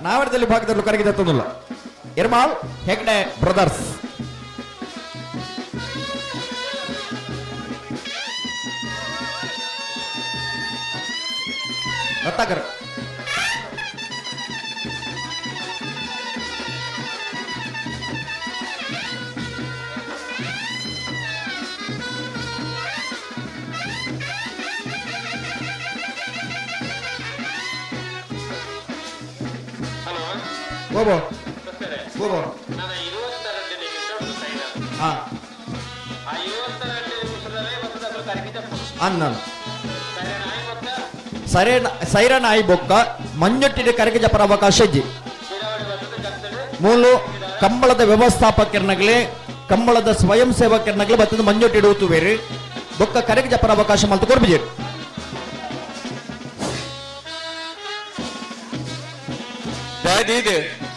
ನಾವರದಲ್ಲಿ ಭಾಗದಲ್ಲಿ ಕರಗಿದೆ ತಂದಿಲ್ಲ. ಎರ್ಮಾಲ್ ಹೆಗ್ಡೆ ಬ್ರದರ್ಸ್ ರತ್ನಾಕರ್ ಹೋಗೋ ಹೋಗೋ ಹಾ ಅನ್ನ ಸೈರನ್ ಆಯಿ ಬೊಕ್ಕ ಮಂಜೊಟ್ಟಿನ ಕರೆಗೆ ಜಪರ ಅವಕಾಶ ಇಜ್ಜಿ. ಮೂಲು ಕಂಬಳದ ವ್ಯವಸ್ಥಾಪಕರ್ನಗಲೇ ಕಂಬಳದ ಸ್ವಯಂ ಸೇವಕರ್ನಗಲೇ ಬತ್ತದ ಮಂಜೊಟ್ಟಿ ಇಡುತ್ತುವೇರಿ ಬೊಕ್ಕ ಕರೆಗೆ ಜಪರ ಅವಕಾಶ ಮಲ್ತು ಕೊರ್ಬಿಜೇರು.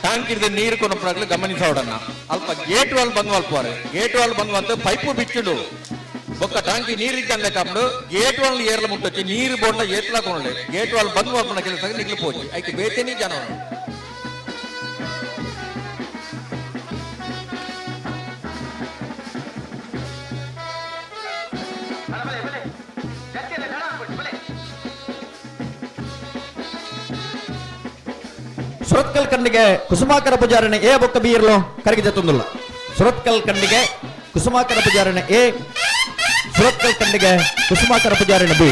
ಟ್ಯಾಂಕ್ ಹಿಡಿದು ನೀರು ಕೊನಪ್ಪನಾಗ್ಲಿ ಗಮನಿಸೋಡನ್ನ ಅಲ್ಪ ಗೇಟ್ ವಾಲ್ ಬಂದ್ ಅಲ್ಪವಾರೆ ಗೇಟ್ ವಾಲ್ ಬಂದ್ ಅಂತ ಪೈಪು ಬಿಚ್ಚಿಡು ಬೊಕ್ಕ ಟ್ಯಾಂಕಿ ನೀರು ಇದ್ದಂಗೆ ಕಾಪಡು ಗೇಟ್ ವಾಲ್ ಏರ್ಲ ಮುಟ್ಟೊಚ್ಚಿ ನೀರು ಬೋರ್ಡ್ನ ಏತ್ಲಾ ಕೊನಲೆ ಗೇಟ್ ವಾಲ್ ಬಂದ್ ಅಲ್ಪನ ಕೆಲಸ ನಿಗ್ಲು ಪೋಚಿ ಐಕೆ ಬೇತೇನಿ ಜನ. Surathkal ಖಂಡಿಗೆ ಕುಸುಮಾಕರ ಪೂಜಾರನ ಎ ಬೊಕ್ಕ ಬಿ ಇರ್ಲು ಕರಗಿ ಜತ್ತೊಂದುಲ್ಲ. ಸುರತ್ಕಲ್ ಖಂಡಿಗೆ ಕುಸುಮಾಕರ ಪೂಜಾರನ ಎ, ಸುರತ್ಕಲ್ ಖಂಡಿಗೆ ಕುಸುಮಾಕರ ಪೂಜಾರನ ಬಿ.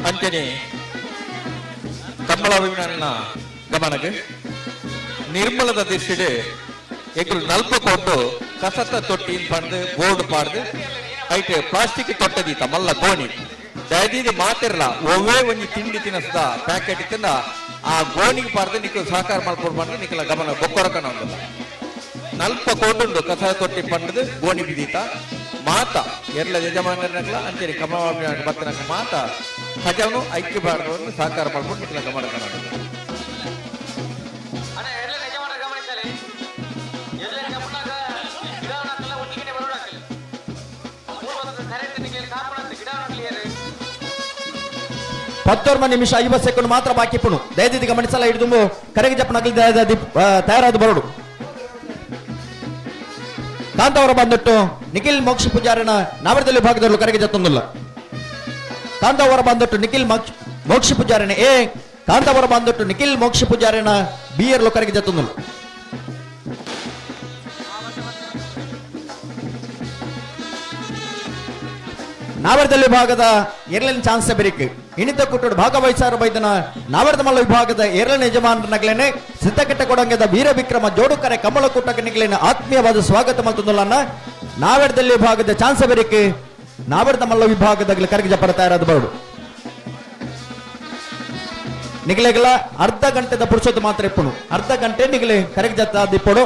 ಅಂಚನೆ ಕಂಬಳ ಅಭಿಮಾನಿನ ಗಮನಕ್ಕೆ ನಿರ್ಮಲದ ದಿಶೆಡೆ ಎಂಕುಲು ನಲ್ಪ ಕೊಟ್ಟು ಕಸತ ತೊಟ್ಟಿ ಪಂದ್ ಬೋರ್ಡ್ ಪಾಡ್ದು ಐಟ್ ಪ್ಲಾಸ್ಟಿಕ್ ತೊಟ್ಟದೀತ ಮಲ್ಲ ಗೋಣಿ ದಯದೀದಿ ಮಾತಿರ್ಲ ಒವ್ವೇ ಒಂಜಿ ತಿಂಡಿ ತಿನಸ್ದ ಪ್ಯಾಕೆಟ್ ತಿಂದ ಆ ಗೋಣಿಗೆ ಪಾಡ್ದು ನಿಕ್ಕು ಸಹಕಾರ ಮಾಡ್ಕೊಡ್ ಬಂದು ನಿಕ್ಕಲ ಗಮನ ಬೊಕ್ಕೊರಕನ ಉಂಡಲ್ಲ. ನಲ್ಪ ಕೋಟುಂಡು ಕಸ ತೊಟ್ಟಿ ಪಂಡದು ಗೋಣಿ ಬಿದೀತ ಮಾತ ಎಲ್ಲ ಯಜಮಾನರನಕ್ಲ ಅಂಚನೆ ಕಮಲ ಬತ್ತನಕ ಮಾತ ಖಜಾನು ಐಕ್ಯ ಭಾರತವನ್ನು ಸಹಕಾರ ಮಾಡ್ಕೊಂಡು ನಿಕ್ಕಲ ಗಮನ ಕನ್ನಡ. 19 ನಿಮಿಷ 50 ಸೆಕೆಂಡ್ ಮಾತ್ರ ಬಾಕಿ ಪುಣು. ದಯದಿದ್ದು ಗಮನಿಸಲ್ಲ ಹಿಡಿದು ಕರೆಗೆ ಜಪ್ಪನಗಲಿ ತಯಾರಾದ ಬರೋಡು. ಕಾಂತಾವರ ಬಂದಿಟ್ಟು ನಿಖಿಲ್ ಮೋಕ್ಷ ಪೂಜಾರಿನ ನಾವರದಲ್ಲಿ ಭಾಗದಲ್ಲೂ ಕರೆಗೆ ಜತ್ತೊಂದಿಲ್ಲ. ಕಾಂತಾವರ ಬಂದಿಟ್ಟು ನಿಖಿಲ್ ಮೋಕ್ಷ ಪೂಜಾರಿನ ಎ, ಕಾಂತಾವರ ಬಂದಿಟ್ಟು ನಿಖಿಲ್ ಮೋಕ್ಷ ಪೂಜಾರಿನ ಬಿ ಎರ್ಲು ಕರೆಗೆ ಜತ್ತೊಂದಿಲ್ಲ. ನಾವರದಲ್ಲಿ ವಿಭಾಗದ ಎರಡನೇ ಚಾನ್ಸ್ ಬೆರಿಕ್ ಇಣಿತ ಕುಟ್ಟೋಡು ಭಾಗವಹಿಸಾರ ಬೈದನ ನಾವರದ ಮಲ್ಲ ವಿಭಾಗದ ಎರಡನೇ ಯಜಮಾನರನಗ್ಲೇನೆ ಸಿದ್ದಕಟ್ಟೆ ಕೊಡಂಗದ ವೀರ ವಿಕ್ರಮ ಜೋಡುಕರೆ ಕಮಲ ಕೂಟಕ್ಕೆ ನಿಗ್ಲೇನೆ ಆತ್ಮೀಯವಾದ ಸ್ವಾಗತ ಮಲ್ತೊಂದುಲ್ಲನ್ನ. ನಾವರದಲ್ಲಿ ವಿಭಾಗದ ಚಾನ್ಸ್ ಬೆರಿಕ್ ನಾವರದ ಮಲ್ಲ ವಿಭಾಗದ ಕರಗಿ ಜಪರ ತಯಾರಾದ ಬರೋಡು. ನಿಗಲೆಗಲ ಅರ್ಧ ಗಂಟೆದ ಪುರುಷೋತ್ತು ಮಾತ್ರ ಇಪ್ಪನು. ಅರ್ಧ ಗಂಟೆ ನಿಗಲೆ ಕರಗಿ ಜತ್ತ ದಿಪ್ಪಡು.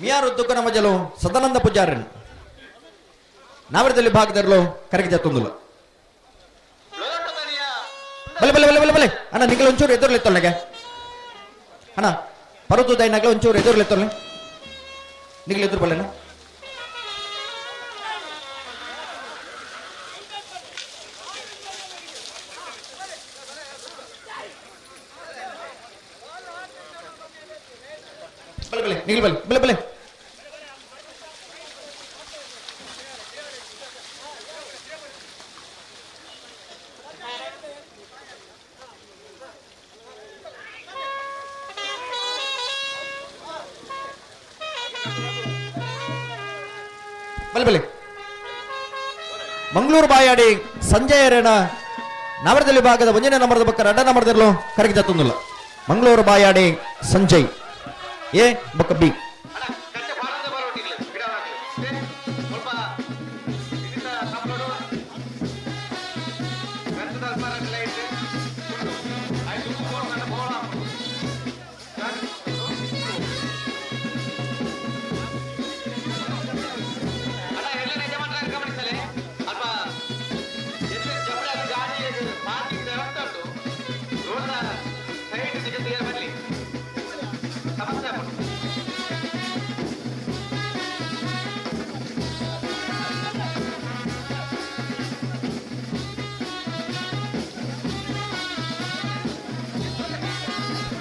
ಮಿಯಾರು ದುಗ್ಗನ ಮಜಲು ಸದಾನಂದ ಪೂಜಾರನ್ ನಾವರದಲ್ಲಿ ಭಾಗದರ್ಲು ಕರಗಿ ಜತ್ತೊಂದುಲ್ಲ. ಬಲೆ ಬಲೆ ಬಲೆ ಬಲೆ ಬಲೆ ಅಣ್ಣ ನಿಗಲ ಒಂಚೂರು ಎದುರ್ಲೆತ್ತೊಳ್ಳೆಗೆ ಅಣ್ಣ ಪರತು ದೈನಾಗ್ಲ ಒಂಚೂರು ಎದುರ್ಲೆತ್ತೊಳ್ಳೆ ನಿಗಲ ಎದುರು ಬಲ್ಲೆನ. ಬಲೆ ಬಲೆ ನಿಗಲ್ ಬಲೆ ಬಲೆ ಬಲೆ ಬಲೆ ಬಲೆ. ಮಂಗಳೂರು ಬಾಯಾಡಿ ಸಂಜಯರೇನ ನವರದಲ್ಲಿ ಭಾಗದ ಒಂದನೇ ನಂಬರ್ದ ಬಕ್ಕ ಎರಡನೇ ನಂಬರ್ದಿರಲು ಕರಗಿ ಜತ್ತೊಂದಿಲ್ಲ. ಮಂಗಳೂರು ಬಾಯಾಡಿ ಸಂಜಯ್ ಎ ಬೊಕ್ಕ ಬಿ.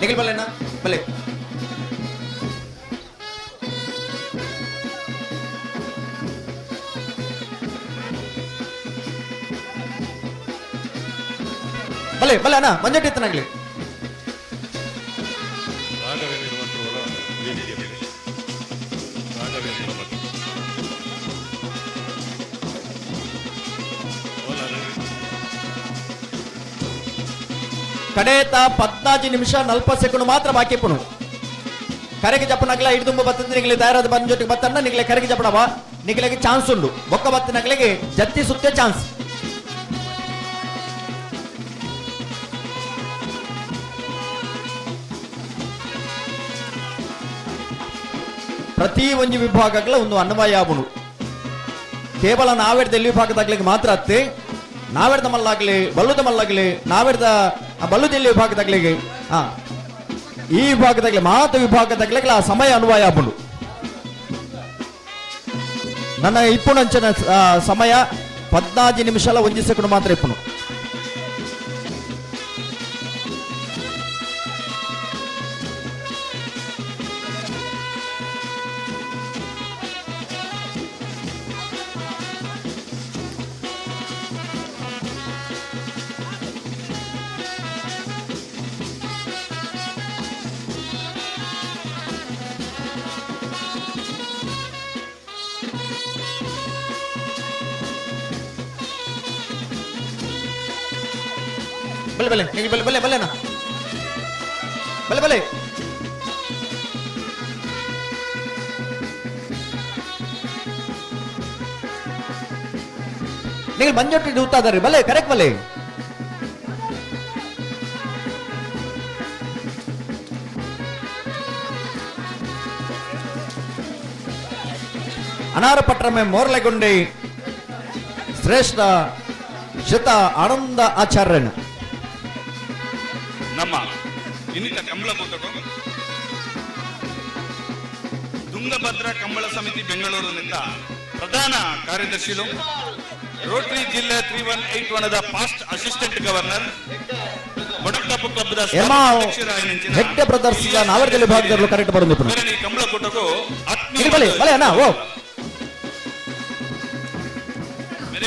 ನಿಖಿಲ್ ಬಲ್ಲೆಣ್ಣ ಬಲ್ಲೆ. ಬಲ್ಲೆ ಬಲ್ಲೆ ಅಣ್ಣ ಮಂಜಟ್ಟಿ ಇತ್ತನಾಗ್ಲಿ. ರಾಘವೇಂದ್ರ ಭಟ್ರು ವೇದಿಕೆ ಮೇಲೆ. ರಾಘವೇಂದ್ರ ಭಟ್. ಕಡೇತ 14 ನಿಮಿಷ 40 ಸೆಕೆಂಡ್ ಮಾತ್ರ ಬಾಕಿ ಪುಣು. ಕರೆಗೆ ಜಪ್ಪನಗ್ಲ ಹಿಡಿದುಂಬ ಬತ್ತಂದ್ರೆ ನಿಗಲೆ ತಯಾರಾದ ಬಂದ ಜೊತೆಗೆ ಬತ್ತನ್ನ ನಿಗಲೆ ಕರೆಗೆ ಜಪ್ಪಣವ ನಿಗಲೆಗೆ ಚಾನ್ಸ್ ಉಂಡು. ಬೊಕ್ಕ ಬತ್ತನಗ್ಲಿಗೆ ಜತ್ತಿ ಸುತ್ತೆ ಚಾನ್ಸ್. ಪ್ರತಿ ಒಂಜಿ ವಿಭಾಗಗಳ ಒಂದು ಅನ್ವಯ ಆಗುನು. ಕೇವಲ ನಾವೆಡ್ದ ಎಲ್ಲಿ ವಿಭಾಗದಾಗ್ಲಿಕ್ಕೆ ಮಾತ್ರ ಅತ್ತೆ ನಾವೆಡ್ದ ಮಲ್ಲಾಗ್ಲಿ ಬಲ್ಲುದ ಮಲ್ಲಾಗ್ಲಿ ನಾವೆಡ್ದ ಬಲ್ಲುದೆಲ್ಲಿ ವಿಭಾಗದಾಗ್ಲಿಗೆ ಈ ವಿಭಾಗದಾಗ್ಲಿ ಮಾತು ವಿಭಾಗದಾಗ್ಲಿಕ್ಕೆ ಆ ಸಮಯ ಅನ್ವಯ ಆಗುನು. ನನ್ನ ಇಪ್ಪುನಂಚಿನ ಸಮಯ 14 ನಿಮಿಷ 1 ಸೆಕೆಂಡ್ ಮಾತ್ರ ಇಪ್ಪುನು. ಬಲೆ ಬಲೆ ನಿಂಗೆ ಬಲೆ ಬಲೆ ಬಲೆನಾ ಬಲೆ ಬಲೆ ನೀವು ಮಂಜೊಟ್ಟಿ ದೂತಾದಾರಿ ಬಲೆ ಕರೆಕ್ಟ್ ಬಲೆ. ಅನಾರ ಪಟ್ರಮೆ ಮೋರ್ಲೆಗುಂಡಿ ಶ್ರೇಷ್ಠ ಶತ ಆನಂದ ಆಚಾರ್ಯನು. ನಮ್ಮ ಇನ್ನಿತ ಕಂಬಳ ಕೂಟಗಳು ತುಂಗಭದ್ರಾ ಕಂಬಳ ಸಮಿತಿ ಬೆಂಗಳೂರಿನಿಂದ ಪ್ರಧಾನ ಕಾರ್ಯದರ್ಶಿಗಳು, ರೋಟರಿ ಜಿಲ್ಲೆ 3181 the past assistant governor, Modakkappu club the Hegde brothers ನಾವರ್ದಲ್ಲಿ ವಿಭಾಗದಲ್ಲಿ ಕರೆಕ್ಟ್ ಬರೋದು. ಕಂಬಳ ಕೂಟಕ್ಕೂ ಬಲೆ ಬಲೆ ಅಣ್ಣ ಓ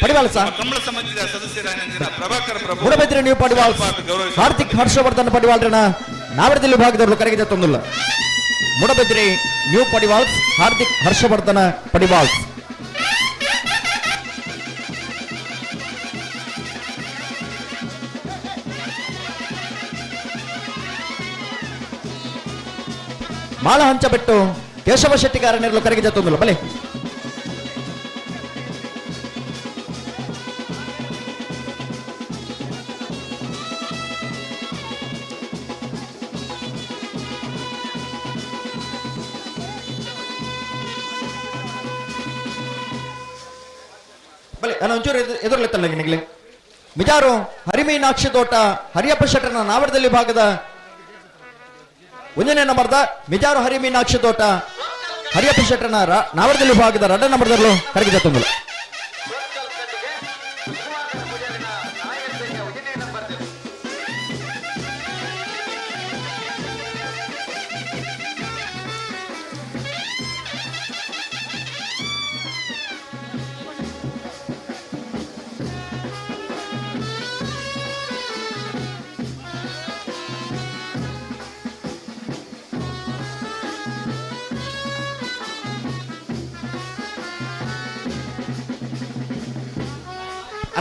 ಪಡಿವಾಲ್ ಸರ್. ಕಂಬಳ ಸಮಿತಿಯ ಸದಸ್ಯರಾದ ಪ್ರಭಾಕರ್ ಪ್ರಭು ಮೂಡಬಿದ್ರೆ ನೀವು ಪಡಿವಾಲ್ ಕಾರ್ತಿಕ್ ಹರ್ಷವರ್ಧನ್ ಪಡಿವಾಲ್ರಣ ನಾವರದಲ್ಲಿ ವಿಭಾಗದವರು ಕರೆಗೆ ತಂದಿಲ್ಲ. ಮೂಡಬಿದ್ರಿ ನ್ಯೂ ಪಡಿವಾಲ್ಸ್ ಹಾರ್ದಿಕ್ ಹರ್ಷವರ್ಧನ ಪಡಿವಾಲ್ಸ್. ಮಾಳ ಹಂಚಬೆಟ್ಟು ಕೇಶವ ಶೆಟ್ಟಿಗಾರನೆರಲು ಕರೆಗೆ ತಂದಿಲ್ಲ ಬಲೆ. ಬಲೆ ನಾನು ಒಂಚೂರು ಎದುರ್ಲೆತ್ತಲ್ಲ ನಿನಗೆ. ಮಿಜಾರು ಹರಿಮೀನಾಕ್ಷಿ ತೋಟ ಹರಿಯಪ್ಪ ಶೆಟ್ಟರ್ನ ನಾವರದಲ್ಲಿ ಭಾಗದ ಒಂದನೇ ನಂಬರ್ದ ಮಿಜಾರು ಹರಿಮೀನಾಕ್ಷಿ ತೋಟ ಹರಿಯಪ್ಪ ಶೆಟ್ಟರ್ನ ನಾವರದಲ್ಲಿ ಭಾಗದ ಎರಡನೇ ನಂಬರ್ದಲ್ಲೂ ಕರಗಿದ ತಂದಳು.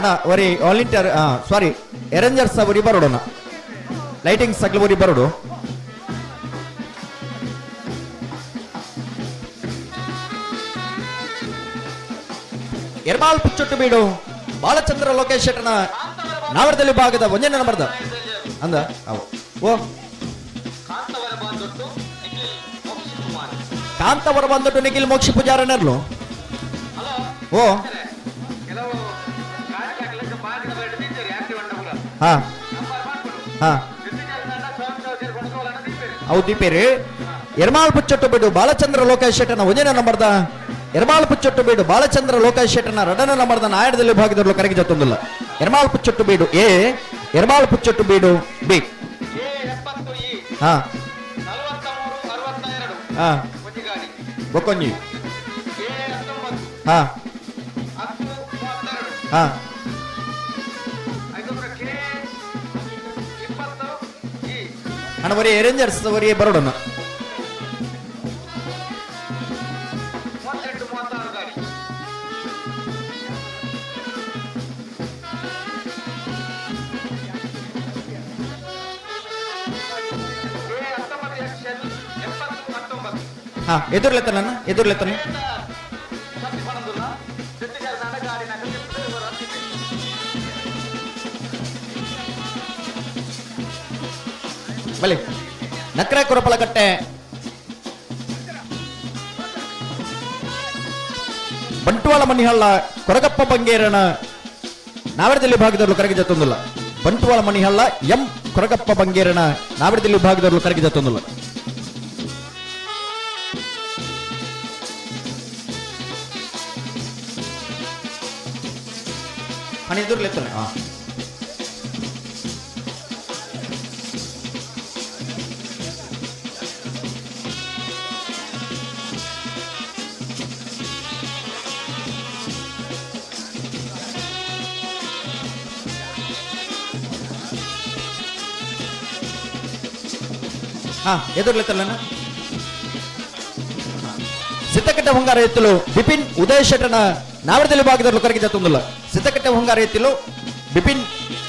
ಅಣ್ಣ ಒರಿ ವಾಲಂಟಿಯರ್ ಸಾರಿ ಎರೇಂಜರ್ಸ್ ಒರಿ ಬರೋಡೋಣ ಲೈಟಿಂಗ್ಸ್ ಅಗ್ಲ ಒರಿ ಬರೋಡು. ಎರ್ಮಾಲ್ ಪುಚ್ಚೊಟ್ಟು ಬೀಡು ಬಾಲಚಂದ್ರ ಲೋಕೇಶ್ ಶೆಟ್ಟನ ನಾವರದಲ್ಲಿ ಭಾಗದ ಒಂದನೇ ನಂಬರ್ದ ಅಂದ ಅವು ಓ ಕಾಂತವರ ಬಂದೊಟ್ಟು ನಿಖಿಲ್ ಮೋಕ್ಷ ಪೂಜಾರನರ್ಲು ಓ ಹಾ ಹಾ ಅವು ದೀಪೇರಿ. ಎರ್ಮಾಳ್ ಪುಚ್ಚೊಟ್ಟು ಬೀಡು ಬಾಲಚಂದ್ರ ಲೋಕೇಶ್ ಶೆಟ್ಟನ ಒಂದನೇ ನಂಬರ್ದ ಎರ್ಮಾಳ್ ಪುಚ್ಚೊಟ್ಟು ಬೀಡು ಬಾಲಚಂದ್ರ ಲೋಕೇಶ್ ಶೆಟ್ಟನ ಎರಡನೇ ನಂಬರ್ದ ನಾಯಡದಲ್ಲಿ ಭಾಗದವರು ಕರೆಗೆ ಜೊತ್ತೊಂದಿಲ್ಲ. ಎರ್ಮಾಳ್ ಪುಚ್ಚೊಟ್ಟು ಬೀಡು ಎ, ಎರ್ಮಾಳ್ ಪುಚ್ಚೊಟ್ಟು ಬೀಡು ಬಿ. ಹಾ ಹಾ ಬೊಕ್ಕೊಂಜಿ ಹಾ ಹಾ ಅಣ್ಣ ಬರೀ ಎರೇಂಜರ್ಸ್ ಬರೀ ಬರೋಡೋಣ. ಹಾ ಎದುರ್ಲೆತ್ತಲ್ಲ ಎದುರ್ಲೆತ್ತಲ್ಲ. ಬಲೆ ನಕ್ರೆ ಕುರಪಲಕಟ್ಟೆ ಬಂಟ್ವಾಳ ಮಣಿಹಳ್ಳ ಕೊರಗಪ್ಪ ಬಂಗೇರನ ನಾವರದಲ್ಲಿ ಭಾಗದವರು ಕರಗಿ ಜತ್ತೊಂದಿಲ್ಲ. ಬಂಟ್ವಾಳ ಮಣಿಹಳ್ಳ ಎಂ ಕೊರಗಪ್ಪ ಬಂಗೇರನ ನಾವರದಲ್ಲಿ ಭಾಗದವರು ಕರಗಿ ಜತ್ತೊಂದಿಲ್ಲ. ಹಣ ಎದುರ್ಲೆತ್ತಲ್ಲ. ಹಾ ಹಾ ಎದುರ್ಲೆತ್ತಲ್ಲ. ಸಿದ್ದಕಟ್ಟೆ ಹೊಂಗಾರ ಎತ್ತಲು ಬಿಪಿನ್ ಉದಯ ಶೆಟ್ಟನ ನಾವರದಲ್ಲಿ ಭಾಗದಲ್ಲಿ ಕರಗಿ ಜತ್ತೊಂದಿಲ್ಲ. ಸಿದ್ದಕಟ್ಟೆ ಹೊಂಗಾರ ಎತ್ತಲು ಬಿಪಿನ್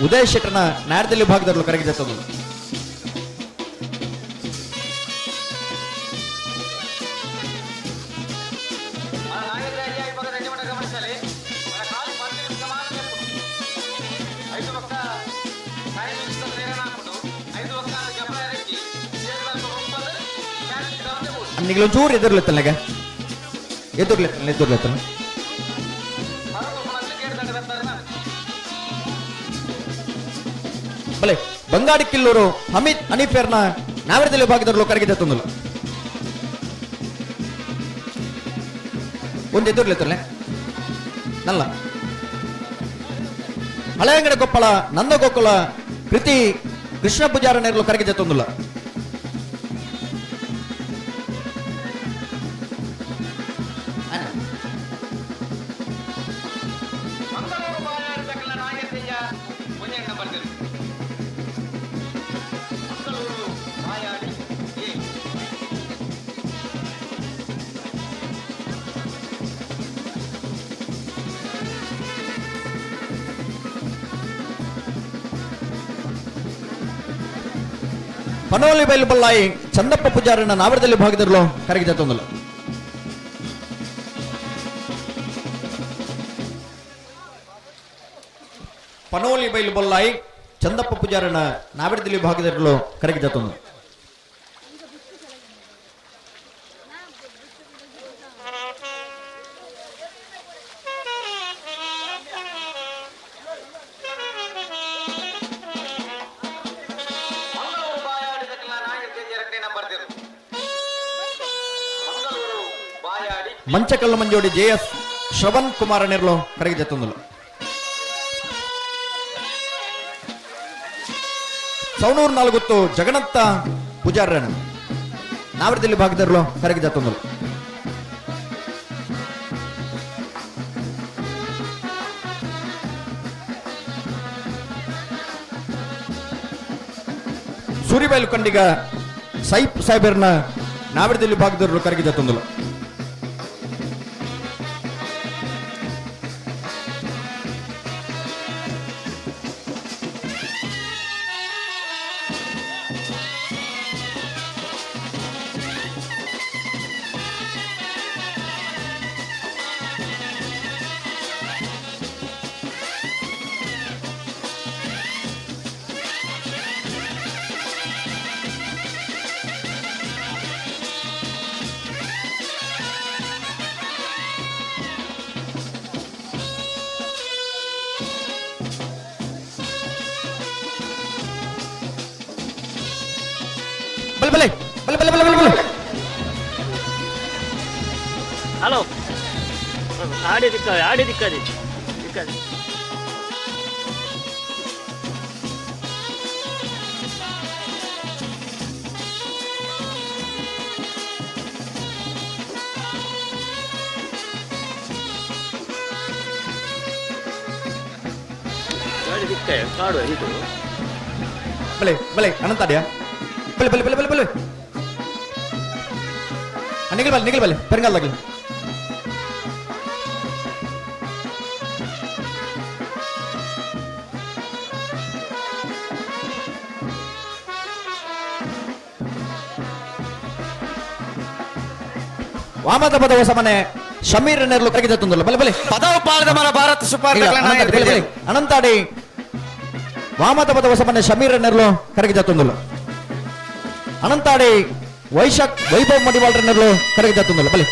ಉದಯ ಶೆಟ್ಟನ ನಾಡದಲ್ಲಿ ವಿಭಾಗದವರು ಕರಗಿ ತಂದು. ನಿಗಲು ಚೂರು ಎದುರ್ಲೆತ್ತಲ್ಲ, ಎದುರ್ಲೆತ್ತಲ್ಲ, ಎದುರ್ಲೆತ್ತಲ್ಲ. ಬಲೆ ಬಂಗಾಡಿ ಕಿಲ್ಲೂರು ಅಮಿತ್ ಅನಿಫೇರ್ನ ನಾವರದಲ್ಲಿ ವಿಭಾಗದವರು ಕರಗಿ ತಂದಲ್ಲ. ಒಂದು ಎದುರ್ಲೆತ್ತಲ್ಲ ನಲ್ಲ. ಹಳೆಯಂಗಡ ಕೊಪ್ಪಳ ನಂದಗೋಕುಲ ಕೃತಿ ಕೃಷ್ಣ ಪೂಜಾರ ನೇರಲು ಕರಗಿ ತಂದುಲ್ಲ. ಪನೋಲಿ ಬೈಲು ಬಲ್ಲಾಯಿ ಚಂದಪ್ಪ ಪೂಜಾರನ್ನ ನಾವರದಲ್ಲಿ ಭಾಗದಲ್ಲೂ ಕರಗಿ ತಂದಲು. ಪನೋಲಿ ಬೈಲು ಬಲ್ಲಾಯಿ ಚಂದಪ್ಪ ಪೂಜಾರನ ನಾವರದಲ್ಲಿ ಭಾಗದಲ್ಲೂ ಕರಗಿ ತಂದಲು. ಮಂಚಕಲ್ಲು ಮಂಜೋಡಿ ಜೆ ಎಸ್ ಶ್ರವಣ್ ಕುಮಾರ ನೆರ್ಲು ಕರಗಿ ತಂದಲು. ಸವಣೂರು ನಾಲ್ಗುತ್ತು ಜಗನ್ನತ್ತ ಪೂಜಾರನ ನಾವರದಲ್ಲಿ ಭಾಗದರ್ಲು ಕರಗಿ ತಂದಲು. ಸೂರಿಬೈಲು ಕಂಡಿಗ ಸೈಪ್ ಸಾಹೇಬರ್ನ ನಾವರದಲ್ಲಿ ಭಾಗದವರು ಕರಗಿ ತಂದಲು. ಬಲೆ ಬಲೆ ಬಲೆ ಬಲೆ ಬಲೆ ಬಲೆ ಬಲೆ. ಹಲೋ, ಆಡಿ ದಿಕ್ಕಾದೆ, ಆಡಿ ದಿಕ್ಕಾದೆ ದಿಕ್ಕಾದೆ. ಗಾಡಿ ದಿಕ್ಕ ಕಾಡು ಇದು. ಬಲೆ ಬಲೆ ಅನಂತಾಡ್ಯ ಬಲೆ ಬಲೆ ಬಲೆ ಬಲೆ ಬಲೆ ನಿಗಲ್ ಬಲೆ ನಿಗಲ್ ಬಲೆ ಪೆರಂಗಾಲ್ದಾಗಲಿ. ವಾಮದ ಪದವ ಸಮನೆ ಶಮೀರ್ ನೆರ್ಲು ಕರಗಿದ ತಂದಲ್ಲ. ಬಲೆ ಬಲೆ ಪದವು ಪಾಲದ ಮರ ಭಾರತ ಸುಪಾರ್ ಅನಂತಾಡಿ ವಾಮದ ಪದವ ಸಮನೆ ಶಮೀರ್ ನೆರ್ಲು ಕರಗಿದ ತಂದಲ್ಲ. ಅನಂತಾಡಿ ವೈಶಾಖ್ ವೈಭವ್ ಮಡಿವಾಳ್ರ ನೆರ್ಲು ಕರಗಿದ ತಂದಲ್ಲ. ಬಲೆ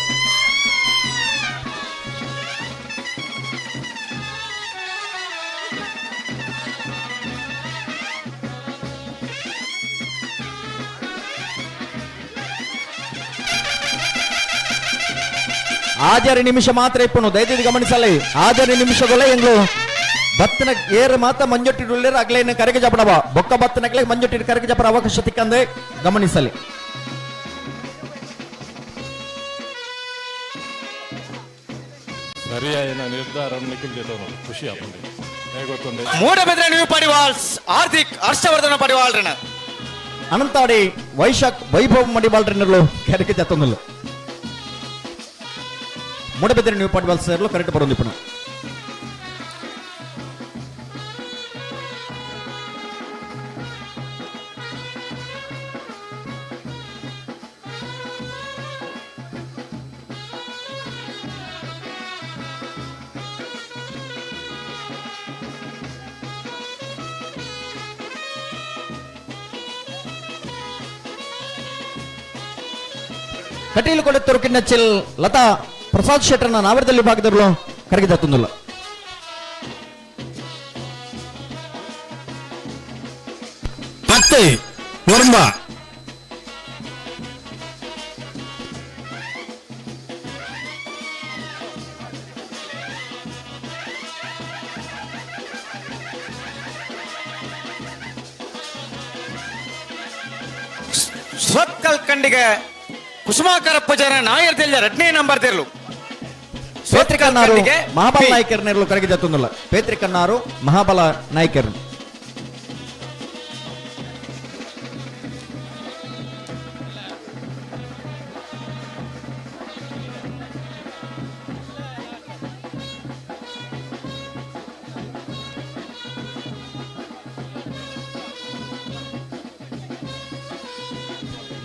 ಆಜಾರಿ ನಿಮಿಷ ಮಾತ್ರ ಇಪ್ಪನು ದಯದೀದಿ ಗಮನಿಸಲಿ. ಆಜಾರಿ ನಿಮಿಷದಲ್ಲೇ ಎಂಗ್ಲು ಬತ್ತನ ಏರ್ ಮಾತ ಮಂಜೊಟ್ಟಿ ಅಗ್ಲೇನ ಕರೆಗೆ ಜಪಡವ ಬೊಕ್ಕ ಬತ್ತನಕ್ಲೆ ಮಂಜೊಟ್ಟಿ ಕರೆಗೆ ಜಪರ ಅವಕಾಶ ತಿಕ್ಕಂದೆ ಗಮನಿಸಲಿ. ಸರಿಯಾದ ನಿರ್ಧಾರ ನಿಖಿಲ್ ಜೊತೆ ಖುಷಿ ಆಪುಂಡು ಹೇಗೆ ಗೊತ್ತುಂಡು. ಮೂಡಬೆದ್ರೆ ನೀವು ಪಡಿವಾಳ್ಸ್ ಹಾರ್ದಿಕ್ ಹರ್ಷವರ್ಧನ ಪಡಿವಾಳ್ರನ. ಅನಂತಾಡಿ ವೈಶಾಖ್ ವೈಭವ್ ಮಡಿವಾಳ್ರನ್ನಲು ಕರೆಗೆ ಜತ್ತೊಂದಲ್ಲ. ಮೂಡಬೆದ್ರೆ ನೀವು ಪಡಿವಾಲ್ ಸೇರ್ಲು ಕರೆಕ್ಟ್ ಬರೋದು ಇಪ್ಪನು. ಕಟೀಲು ಕೊಡೆತ್ತೂರು ಕಿನ್ನಚ್ಚಿಲ್ ಲತಾ ಪ್ರಸಾದ್ ಶೆಟ್ಟರ್ನ ನಾವರದಲ್ಲಿ ವಿಭಾಗದವರು ಕರಗಿದ ತುಂದುಲ್ಲ. 10 9. ಸ್ವತ್ಕಲ್ ಕಂಡಿಗೆ ಕುಸುಮಾಕರ ಪೂಜಾರ ನಾಯರ್ ತೆಲ್ಯ ಎರಡನೇ ನಂಬರ್ ತೆರಲು. ಪೇತ್ರಿಕನ್ನಾರು ಮಹಾಬಲ ನಾಯ್ಕರ್ ನೆರಳು ಕರಗಿದ ತುಂದುಲ್ಲ. ಪೇತ್ರಿಕನ್ನಾರು ಮಹಾಬಲ ನಾಯ್ಕರ್.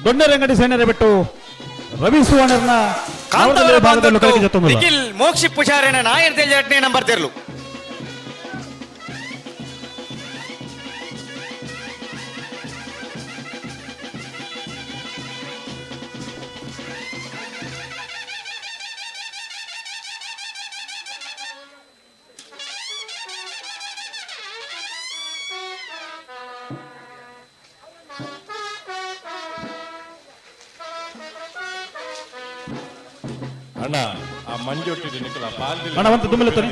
ದೊಡ್ಡರಂಗಡಿ ಸೈನ್ಯರ ಬಿಟ್ಟು ರವಿ ಸುವರ್ಣರ್ನ ಭಾಗದಲ್ಲಿ ಕರಗಿದ ತುಂದುಲ್ಲ. ನಿಖಿಲ್ ಮೋಕ್ಷಿ ಪೂಜಾರಿನ ನಾಯರ್ ತೆಲ್ಯ ಎರಡನೇ ನಂಬರ್ ತೆರಲು. ಅಣ್ಣ ಆ ಮಂಜೊಟ್ಟಿಗೆ ನಿಕಲ ಬಾಲ್ದಿಲ್ಲ. ಅಣ್ಣ, ಒಂದು ದುಮ್ಮಲೆ ತರಿ.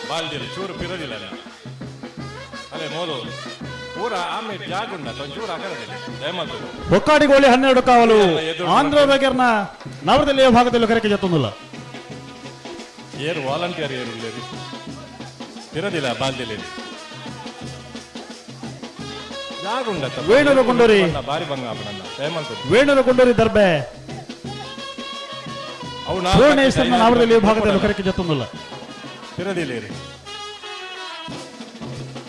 ಬಾಲ್ದಿಲ್ಲ ಚೂರು ಪಿರದಿಲ್ಲ ಅಲ್ಲ. ಅಲ್ಲೇ ಮೋಲು ಪೂರ ಆಮೇಲೆ ಜಾಗುಂಡ ಚೂರು ಹಾಕದಿಲ್ಲ ದಯಮಾಲ್ತು. ಬೊಕ್ಕಾಡಿಗೋಳಿ 12 ಕಾವಲು ಆಂಧ್ರ ಬಗೆರ್ನ ನವರದಲ್ಲಿ ಭಾಗದಲ್ಲಿ ಕರೆಕೆ ಜತ್ತೊಂದಿಲ್ಲ. ಏರು ವಾಲಂಟಿಯರ್ ಏರು ಪಿರದಿಲ್ಲ ಬಾಲ್ದಿಲ್ಲ ಜಾಗುಂಡ ವೇಣೂರು ಗುಂಡೂರಿ. ಬಾರಿ ಬಂಗ ಆಪಣಣ್ಣ ದಯಮಾಲ್ತು. ವೇಣೂರು ಗುಂಡೂರಿ ದರ್ಬೆ ಪೂರ್ಣೇಶ್ವರನ ನವರದಲ್ಲಿ ಭಾಗದಲ್ಲಿ ಕರೆಕೆ ಜತ್ತೊಂದಿಲ್ಲ. ಪಿರದಿಲ್ಲ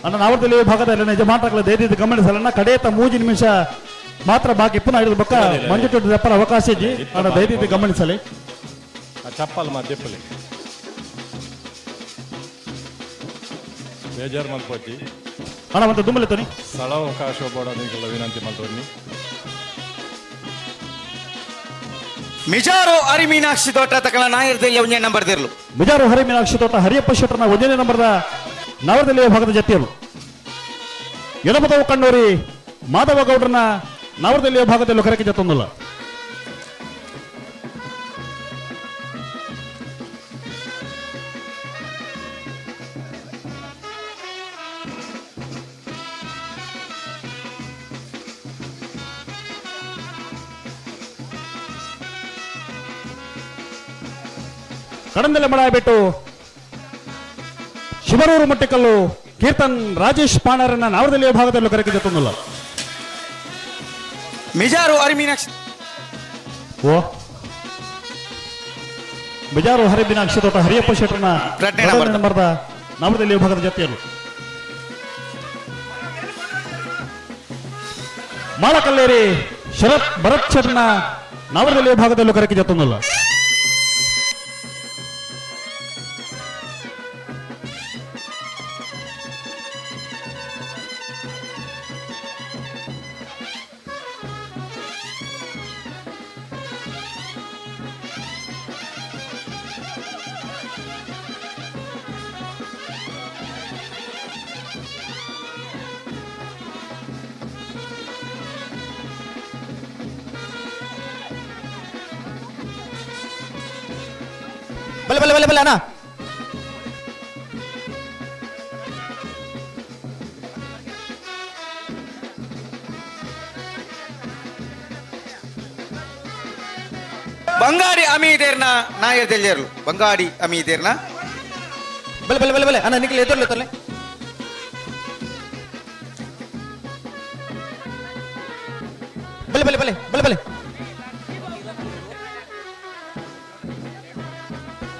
ಅಣ್ಣ ನವರದಲ್ಲಿ ಭಾಗದಲ್ಲಿ ನಿಜ ಮಾತಾಡಲ ದಯದಿದ್ದು ಗಮನಿಸಲಣ್ಣ. ಕಡೇತ 3 ನಿಮಿಷ ಮಾತ್ರ ಬಾಕಿ ಪುನಃ ಹಿಡಿದು ಬೊಕ್ಕ ಮಂಜುಟು ದಪ್ಪರ ಅವಕಾಶ ಇಜ್ಜಿ ಅಣ್ಣ ದಯದಿದ್ದು ಗಮನಿಸಲಿ. ಆ ಚಪ್ಪಲ್ ಮಧ್ಯಪಲ್ಲಿ ಬೇಜಾರು ಮಲ್ಪೋಚಿ ಅಣ್ಣ ಒಂದು ದುಮ್ಮಲೆ ತನಿ. ಸ್ಥಳಾವಕಾಶ ಬೋಡ ವಿನಂತಿ ಮಲ್ತೋನಿ. ಮಿಜಾರು ಹರಿ ಮೀನಾಕ್ಷಿ ತೋಟ ತಕಲ ನಾಯರ್ ತೆಲ್ಯ ಒಂದೇ ನಂಬರ್ ತೆರಲು. ಮಿಜಾರು ಹರಿ ಮೀನಾಕ್ಷಿ ತೋಟ ಹರಿಯಪ್ಪ ಶೆಟ್ಟರ್ನ ಒಂದನೇ ನಂಬರ್ದ ನವರದಲ್ಲಿ ಭಾಗದ ಜತ್ತಿಯರು. ಎಡಮದವು ಕಣ್ಣೂರಿ ಮಾಧವ ಗೌಡ್ರನ್ನ ನವರದಲ್ಲಿ ಭಾಗದಲ್ಲಿ ಕರೆಕೆ ಜತ್ತೊಂದಿಲ್ಲ. ಕಡಂದಲೆ ಮಳ ಬಿಟ್ಟು ಶಿವರೂರು ಮಟ್ಟಿಕಲ್ಲು ಕೀರ್ತನ್ ರಾಜೇಶ್ ಪಾಣರನ್ನ ನವರದಲ್ಲಿ ಭಾಗದಲ್ಲಿ ಕರೆಕೆ ಜತ್ತೊಂದಿಲ್ಲ. ಮಿಜಾರು ಹರಿ ಮೀನಾಕ್ಷಿ ಓ ಬಿಜಾರು ಹರಿ ಮೀನಾಕ್ಷಿ ತೋಟ ಹರಿಯಪ್ಪ ಶೆಟ್ಟರ್ನ ಎರಡನೇ ನಂಬರ್ದ ನವರದಲ್ಲಿ ಭಾಗದ ಜತ್ತಿಯರು. ಮಾಳಕಲ್ಲೇರಿ ಶರತ್ ಭರತ್ ಶೆಟ್ಟರ್ನ ನವರದಲ್ಲಿ ಭಾಗದಲ್ಲೂ ಕರೆಕೆ ಜತ್ತೊಂದಿಲ್ಲ. ಬಲೆ ಬಲೆ ಬಲೆ ಬಲೆ ಅಣ್ಣ. ಬಂಗಾಡಿ ಅಮೀದೇರ್ನ ನಾಯರ್ ತೆಲ್ಯರ್ಲು. ಬಂಗಾಡಿ ಅಮೀದೇರ್ನ ಬಲೆ ಬಲೆ ಬಲೆ ಬಲೆ ಅಣ್ಣ ನಿಖಿಲ್ ಎದುರ್ಲೆ ತೊಲೆ. ಬಲೆ ಬಲೆ ಬಲೆ ಬಲೆ ಬಲೆ.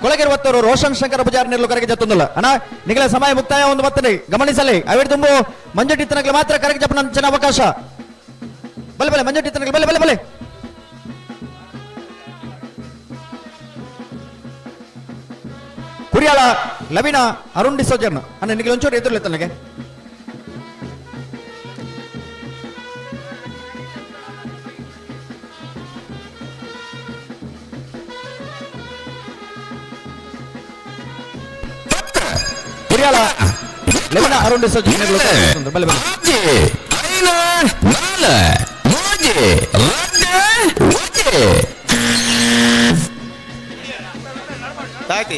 ಕೊಳಗಿರುವತ್ತವರು ರೋಷನ್ ಶಂಕರ ಪೂಜಾರಿ ನೆರಳು ಕರೆಗೆ ಜತ್ತೊಂದಿಲ್ಲ. ಅಣ್ಣ ನಿಖಿಲ ಸಮಯ ಮುಕ್ತಾಯ ಒಂದು ಬರ್ತದೆ ಗಮನಿಸಲಿ. ಅವೇಟ್ ತುಂಬು ಮಂಜುಟಿತ್ತನಕ್ಕೆ ಮಾತ್ರ ಕರೆಗೆ ಜಪ್ಪನ ಅಂಚಿನ ಅವಕಾಶ. ಬಲೆ ಬಲೆ ಮಂಜುಟಿತ್ತನಕ್ಕೆ ಬಲೆ ಬಲೆ ಬಲೆ. ಕುರಿಯಾಳ ಲವಿನ ಅರುಣ್ ಡಿಸೋಜರ್ನ ಅಣ್ಣ ನಿಖಿಲ್ ಒಂಚೂರು ಎದುರ್ಲೆ ತನಗೆ. Kuriyala Levina Arun D'Souza ಬಲೆ ಬಲೆ. ತಾಯ್ತಿ.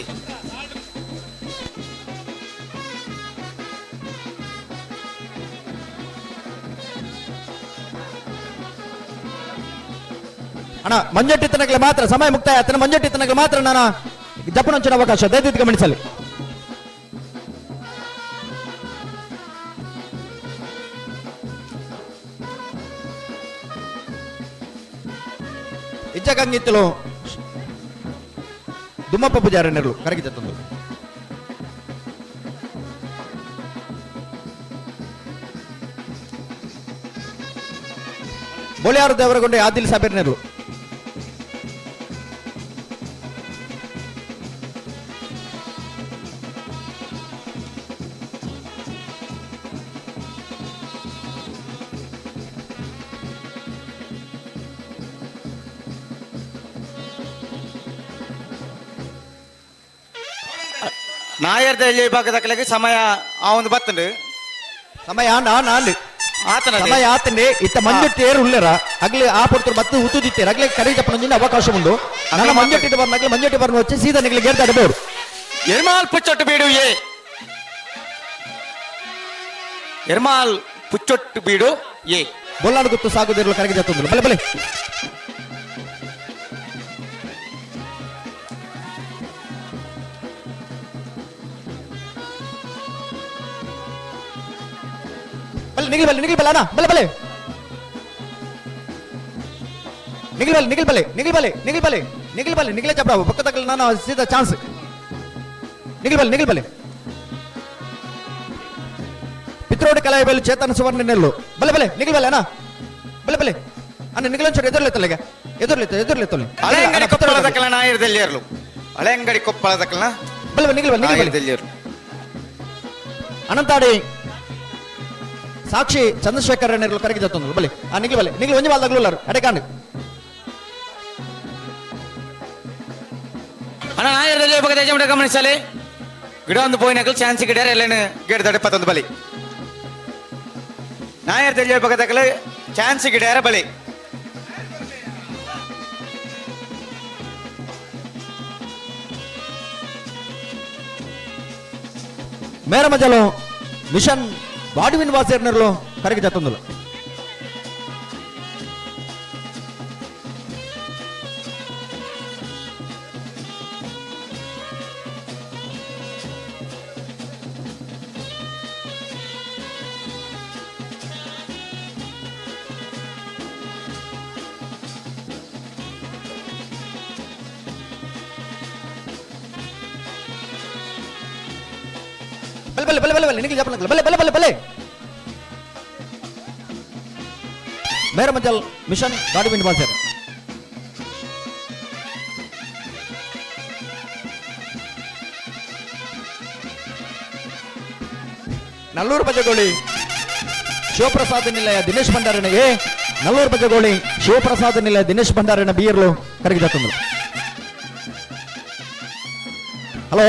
ಅಣ್ಣ ಮಂಜೊಟ್ಟಿ ತನಕಲೆ ಮಾತ್ರ ಸಮಯ ಮುಕ್ತಾಯ ಆತನ ಮಂಜೊಟ್ಟಿ ತನಕಲೆ ಮಾತ್ರ ನಾನು ಜಪ್ಪನಂಚಿನ ಅವಕಾಶ ದಯವಿಟ್ಟು ಗಮನಿಸಲಿ. ಇಜ್ಜಗಂಗಿತ್ತಲು ದುಮ್ಮಪ್ಪ ಪೂಜಾರಿ ನೆರಳು ಕರಗಿ ತಂದು ಬೋಳಿಯಾರು ದೇವರಗೊಂಡೆ ಆದಿಲ್ ಸಾಬೇರ್ ನೆರಳು. ನಾಯರ್ದ ವಿಭಾಗದ ಸಮಯ ಆ ಒಂದು ಬತ್ತಂಡು. ಸಮಯ ಆಂಡ್ ಆಂಡ್ ಆತನ ಸಮಯ ಆತಂಡೆ ಇತ್ತ ಮಂಜೊಟ್ಟಿ ಏರು ಉಲ್ಲೆರ ಅಗ್ಲಿ ಆ ಪೊರ್ತರು ಮತ್ತೆ ಉತ್ತುದಿತ್ತೇರು ಅಗ್ಲಿ ಕರಿ ಜಪ್ಪನೊಂದಿನ ಅವಕಾಶ ಉಂಡು. ನನ್ನ ಮಂಜೊಟ್ಟಿ ಬರ್ನ ಅಗ್ಲಿ ಮಂಜೊಟ್ಟಿ ಬರ್ನ వచ్చి ಸೀದಾ ನಿಗ್ಲಿ ಗೇರ್ದ ಅಡಬೋರು. ಎರ್ಮಾಲ್ ಪುಚ್ಚೊಟ್ಟು ಬೀಡು ಎ, ಎರ್ಮಾಲ್ ಪುಚ್ಚೊಟ್ಟು ಬೀಡು ಎ. ಬೊಲ್ಲಾಡು ಗುತ್ತು ಸಾಗುದಿರಲು ಕರಗಿ ಜತ್ತೊಂದು ಬಲೆ ಬಲೆ. ಬಲೆ ನಿಗಿಲ್ ಬಲೆ ನಿಗಿಲ್ ಬಲೆ ಅಣ್ಣ ಬಲೆ ಬಲೆ ನಿಗಿಲ್ ಬಲೆ ನಿಗಿಲ್ ಬಲೆ ನಿಗಿಲ್ ಬಲೆ ನಿಗಿಲ್ ಬಲೆ ನಿಗಿಲ್ ಬಲೆ ನಿಗಿಲೆ ಚಪ್ರ ಪಕ್ಕದಕ್ಕಲ್ಲ ನಾನು ಸೀದಾ ಚಾನ್ಸ್ ನಿಗಿಲ್ ಬಲೆ ನಿಗಿಲ್ ಬಲೆ. ಪಿತ್ರೋಡಿ ಕಲಾಯ ಬೈಲು ಚೇತನ ಸುವರ್ಣ ನೆಲ್ಲು ಬಲೆ ಬಲೆ ನಿಗಿಲ್ ಬಲೆ ಅಣ್ಣ ಬಲೆ ಬಲೆ ಅಣ್ಣ ನಿಗಿಲೊಂಚೂರು ಎದುರ್ಲೆತ್ತಲ್ಲ ಈಗ ಎದುರ್ಲೆತ್ತ ಎದುರ್ಲೆತ್ತಲ್ಲ. ಹಳೆಯಂಗಡಿ ಕೊಪ್ಪಳದ ಕಲ ನಾಯರ್ದಲ್ಲಿಯರ್ಲು, ಹಳೆಯಂಗಡಿ ಕೊಪ್ಪಳದ ಕಲ ಬಲೆ ಬಲೆ ನಿಗಿಲ್ ಬಲೆ ನಿಗಿಲ್ ಬಲೆ ನಾಯರ್ದಲ್ಲಿಯರ್ಲು. ಅನಂತಾಡಿ ಸಾಕ್ಷಿ ಚಂದ್ರಶೇಖರ್ ನೆರಳು ಕರಗಿ ಜತ್ತೊಂದು ಬಲೆ ಆ ನಿಗಿಲ್ ಬಲೆ ನಿಗಿಲ್ ಒಂಜಿ ಬಾಲ್ದಾಗ್ಲೂ ಅಡೆ ಕಾಣು. ಅಣ್ಣ ನಾಯರ್ದಲ್ಲಿ ವಿಭಾಗದ ಯಜಮಾನ ಗಮನಿಸಲಿ. ಗಿಡ ಒಂದು ಪೋಯಿನಕಲ್ ಚಾನ್ಸ್ ಗಿಡ ಎಲ್ಲೇನು ಗೇಡ್ ದಡಪತ್ತೊಂದು ಬಲಿ. ನಾಯರ್ದಲ್ಲಿ ವಿಭಾಗದ ಚಾನ್ಸ್ ಗಿಡಯಾರ ಬಲಿ. ಮೇರ ಮಜಲು ಮಿಷನ್ ಬಾಡುವಿನ ವಾಸಿಯರ್ನರ್ಲು ಕರಗಿ ಜತ್ತೊಂದುಲ. ಬಲೆ ಬಲೆ ಬಲೆ ಬಲೆ ನಿಖಿಲ್ ಜಪನಕಲ್ ಬಲೆ ಬಲೆ ಬಲೆ ಬಲೆ. ಮೇರ ಮಂಜಲ್ ಮಿಷನ್ ಗಾಡಿವಿಂಡ್ ಬಾಸರ್. ನಲ್ಲೂರು ಬಜಗೋಳಿ ಶಿವಪ್ರಸಾದ್ ನಿಲಯ ದಿನೇಶ್ ಭಂಡಾರನ ಎ, ನಲ್ಲೂರು ಬಜಗೋಳಿ ಶಿವಪ್ರಸಾದ್ ನಿಲಯ ದಿನೇಶ್ ಭಂಡಾರನ ಬಿಯರ್ಲು ಕರಗಿ ಜತ್ತೊಂದು. ಹಲೋ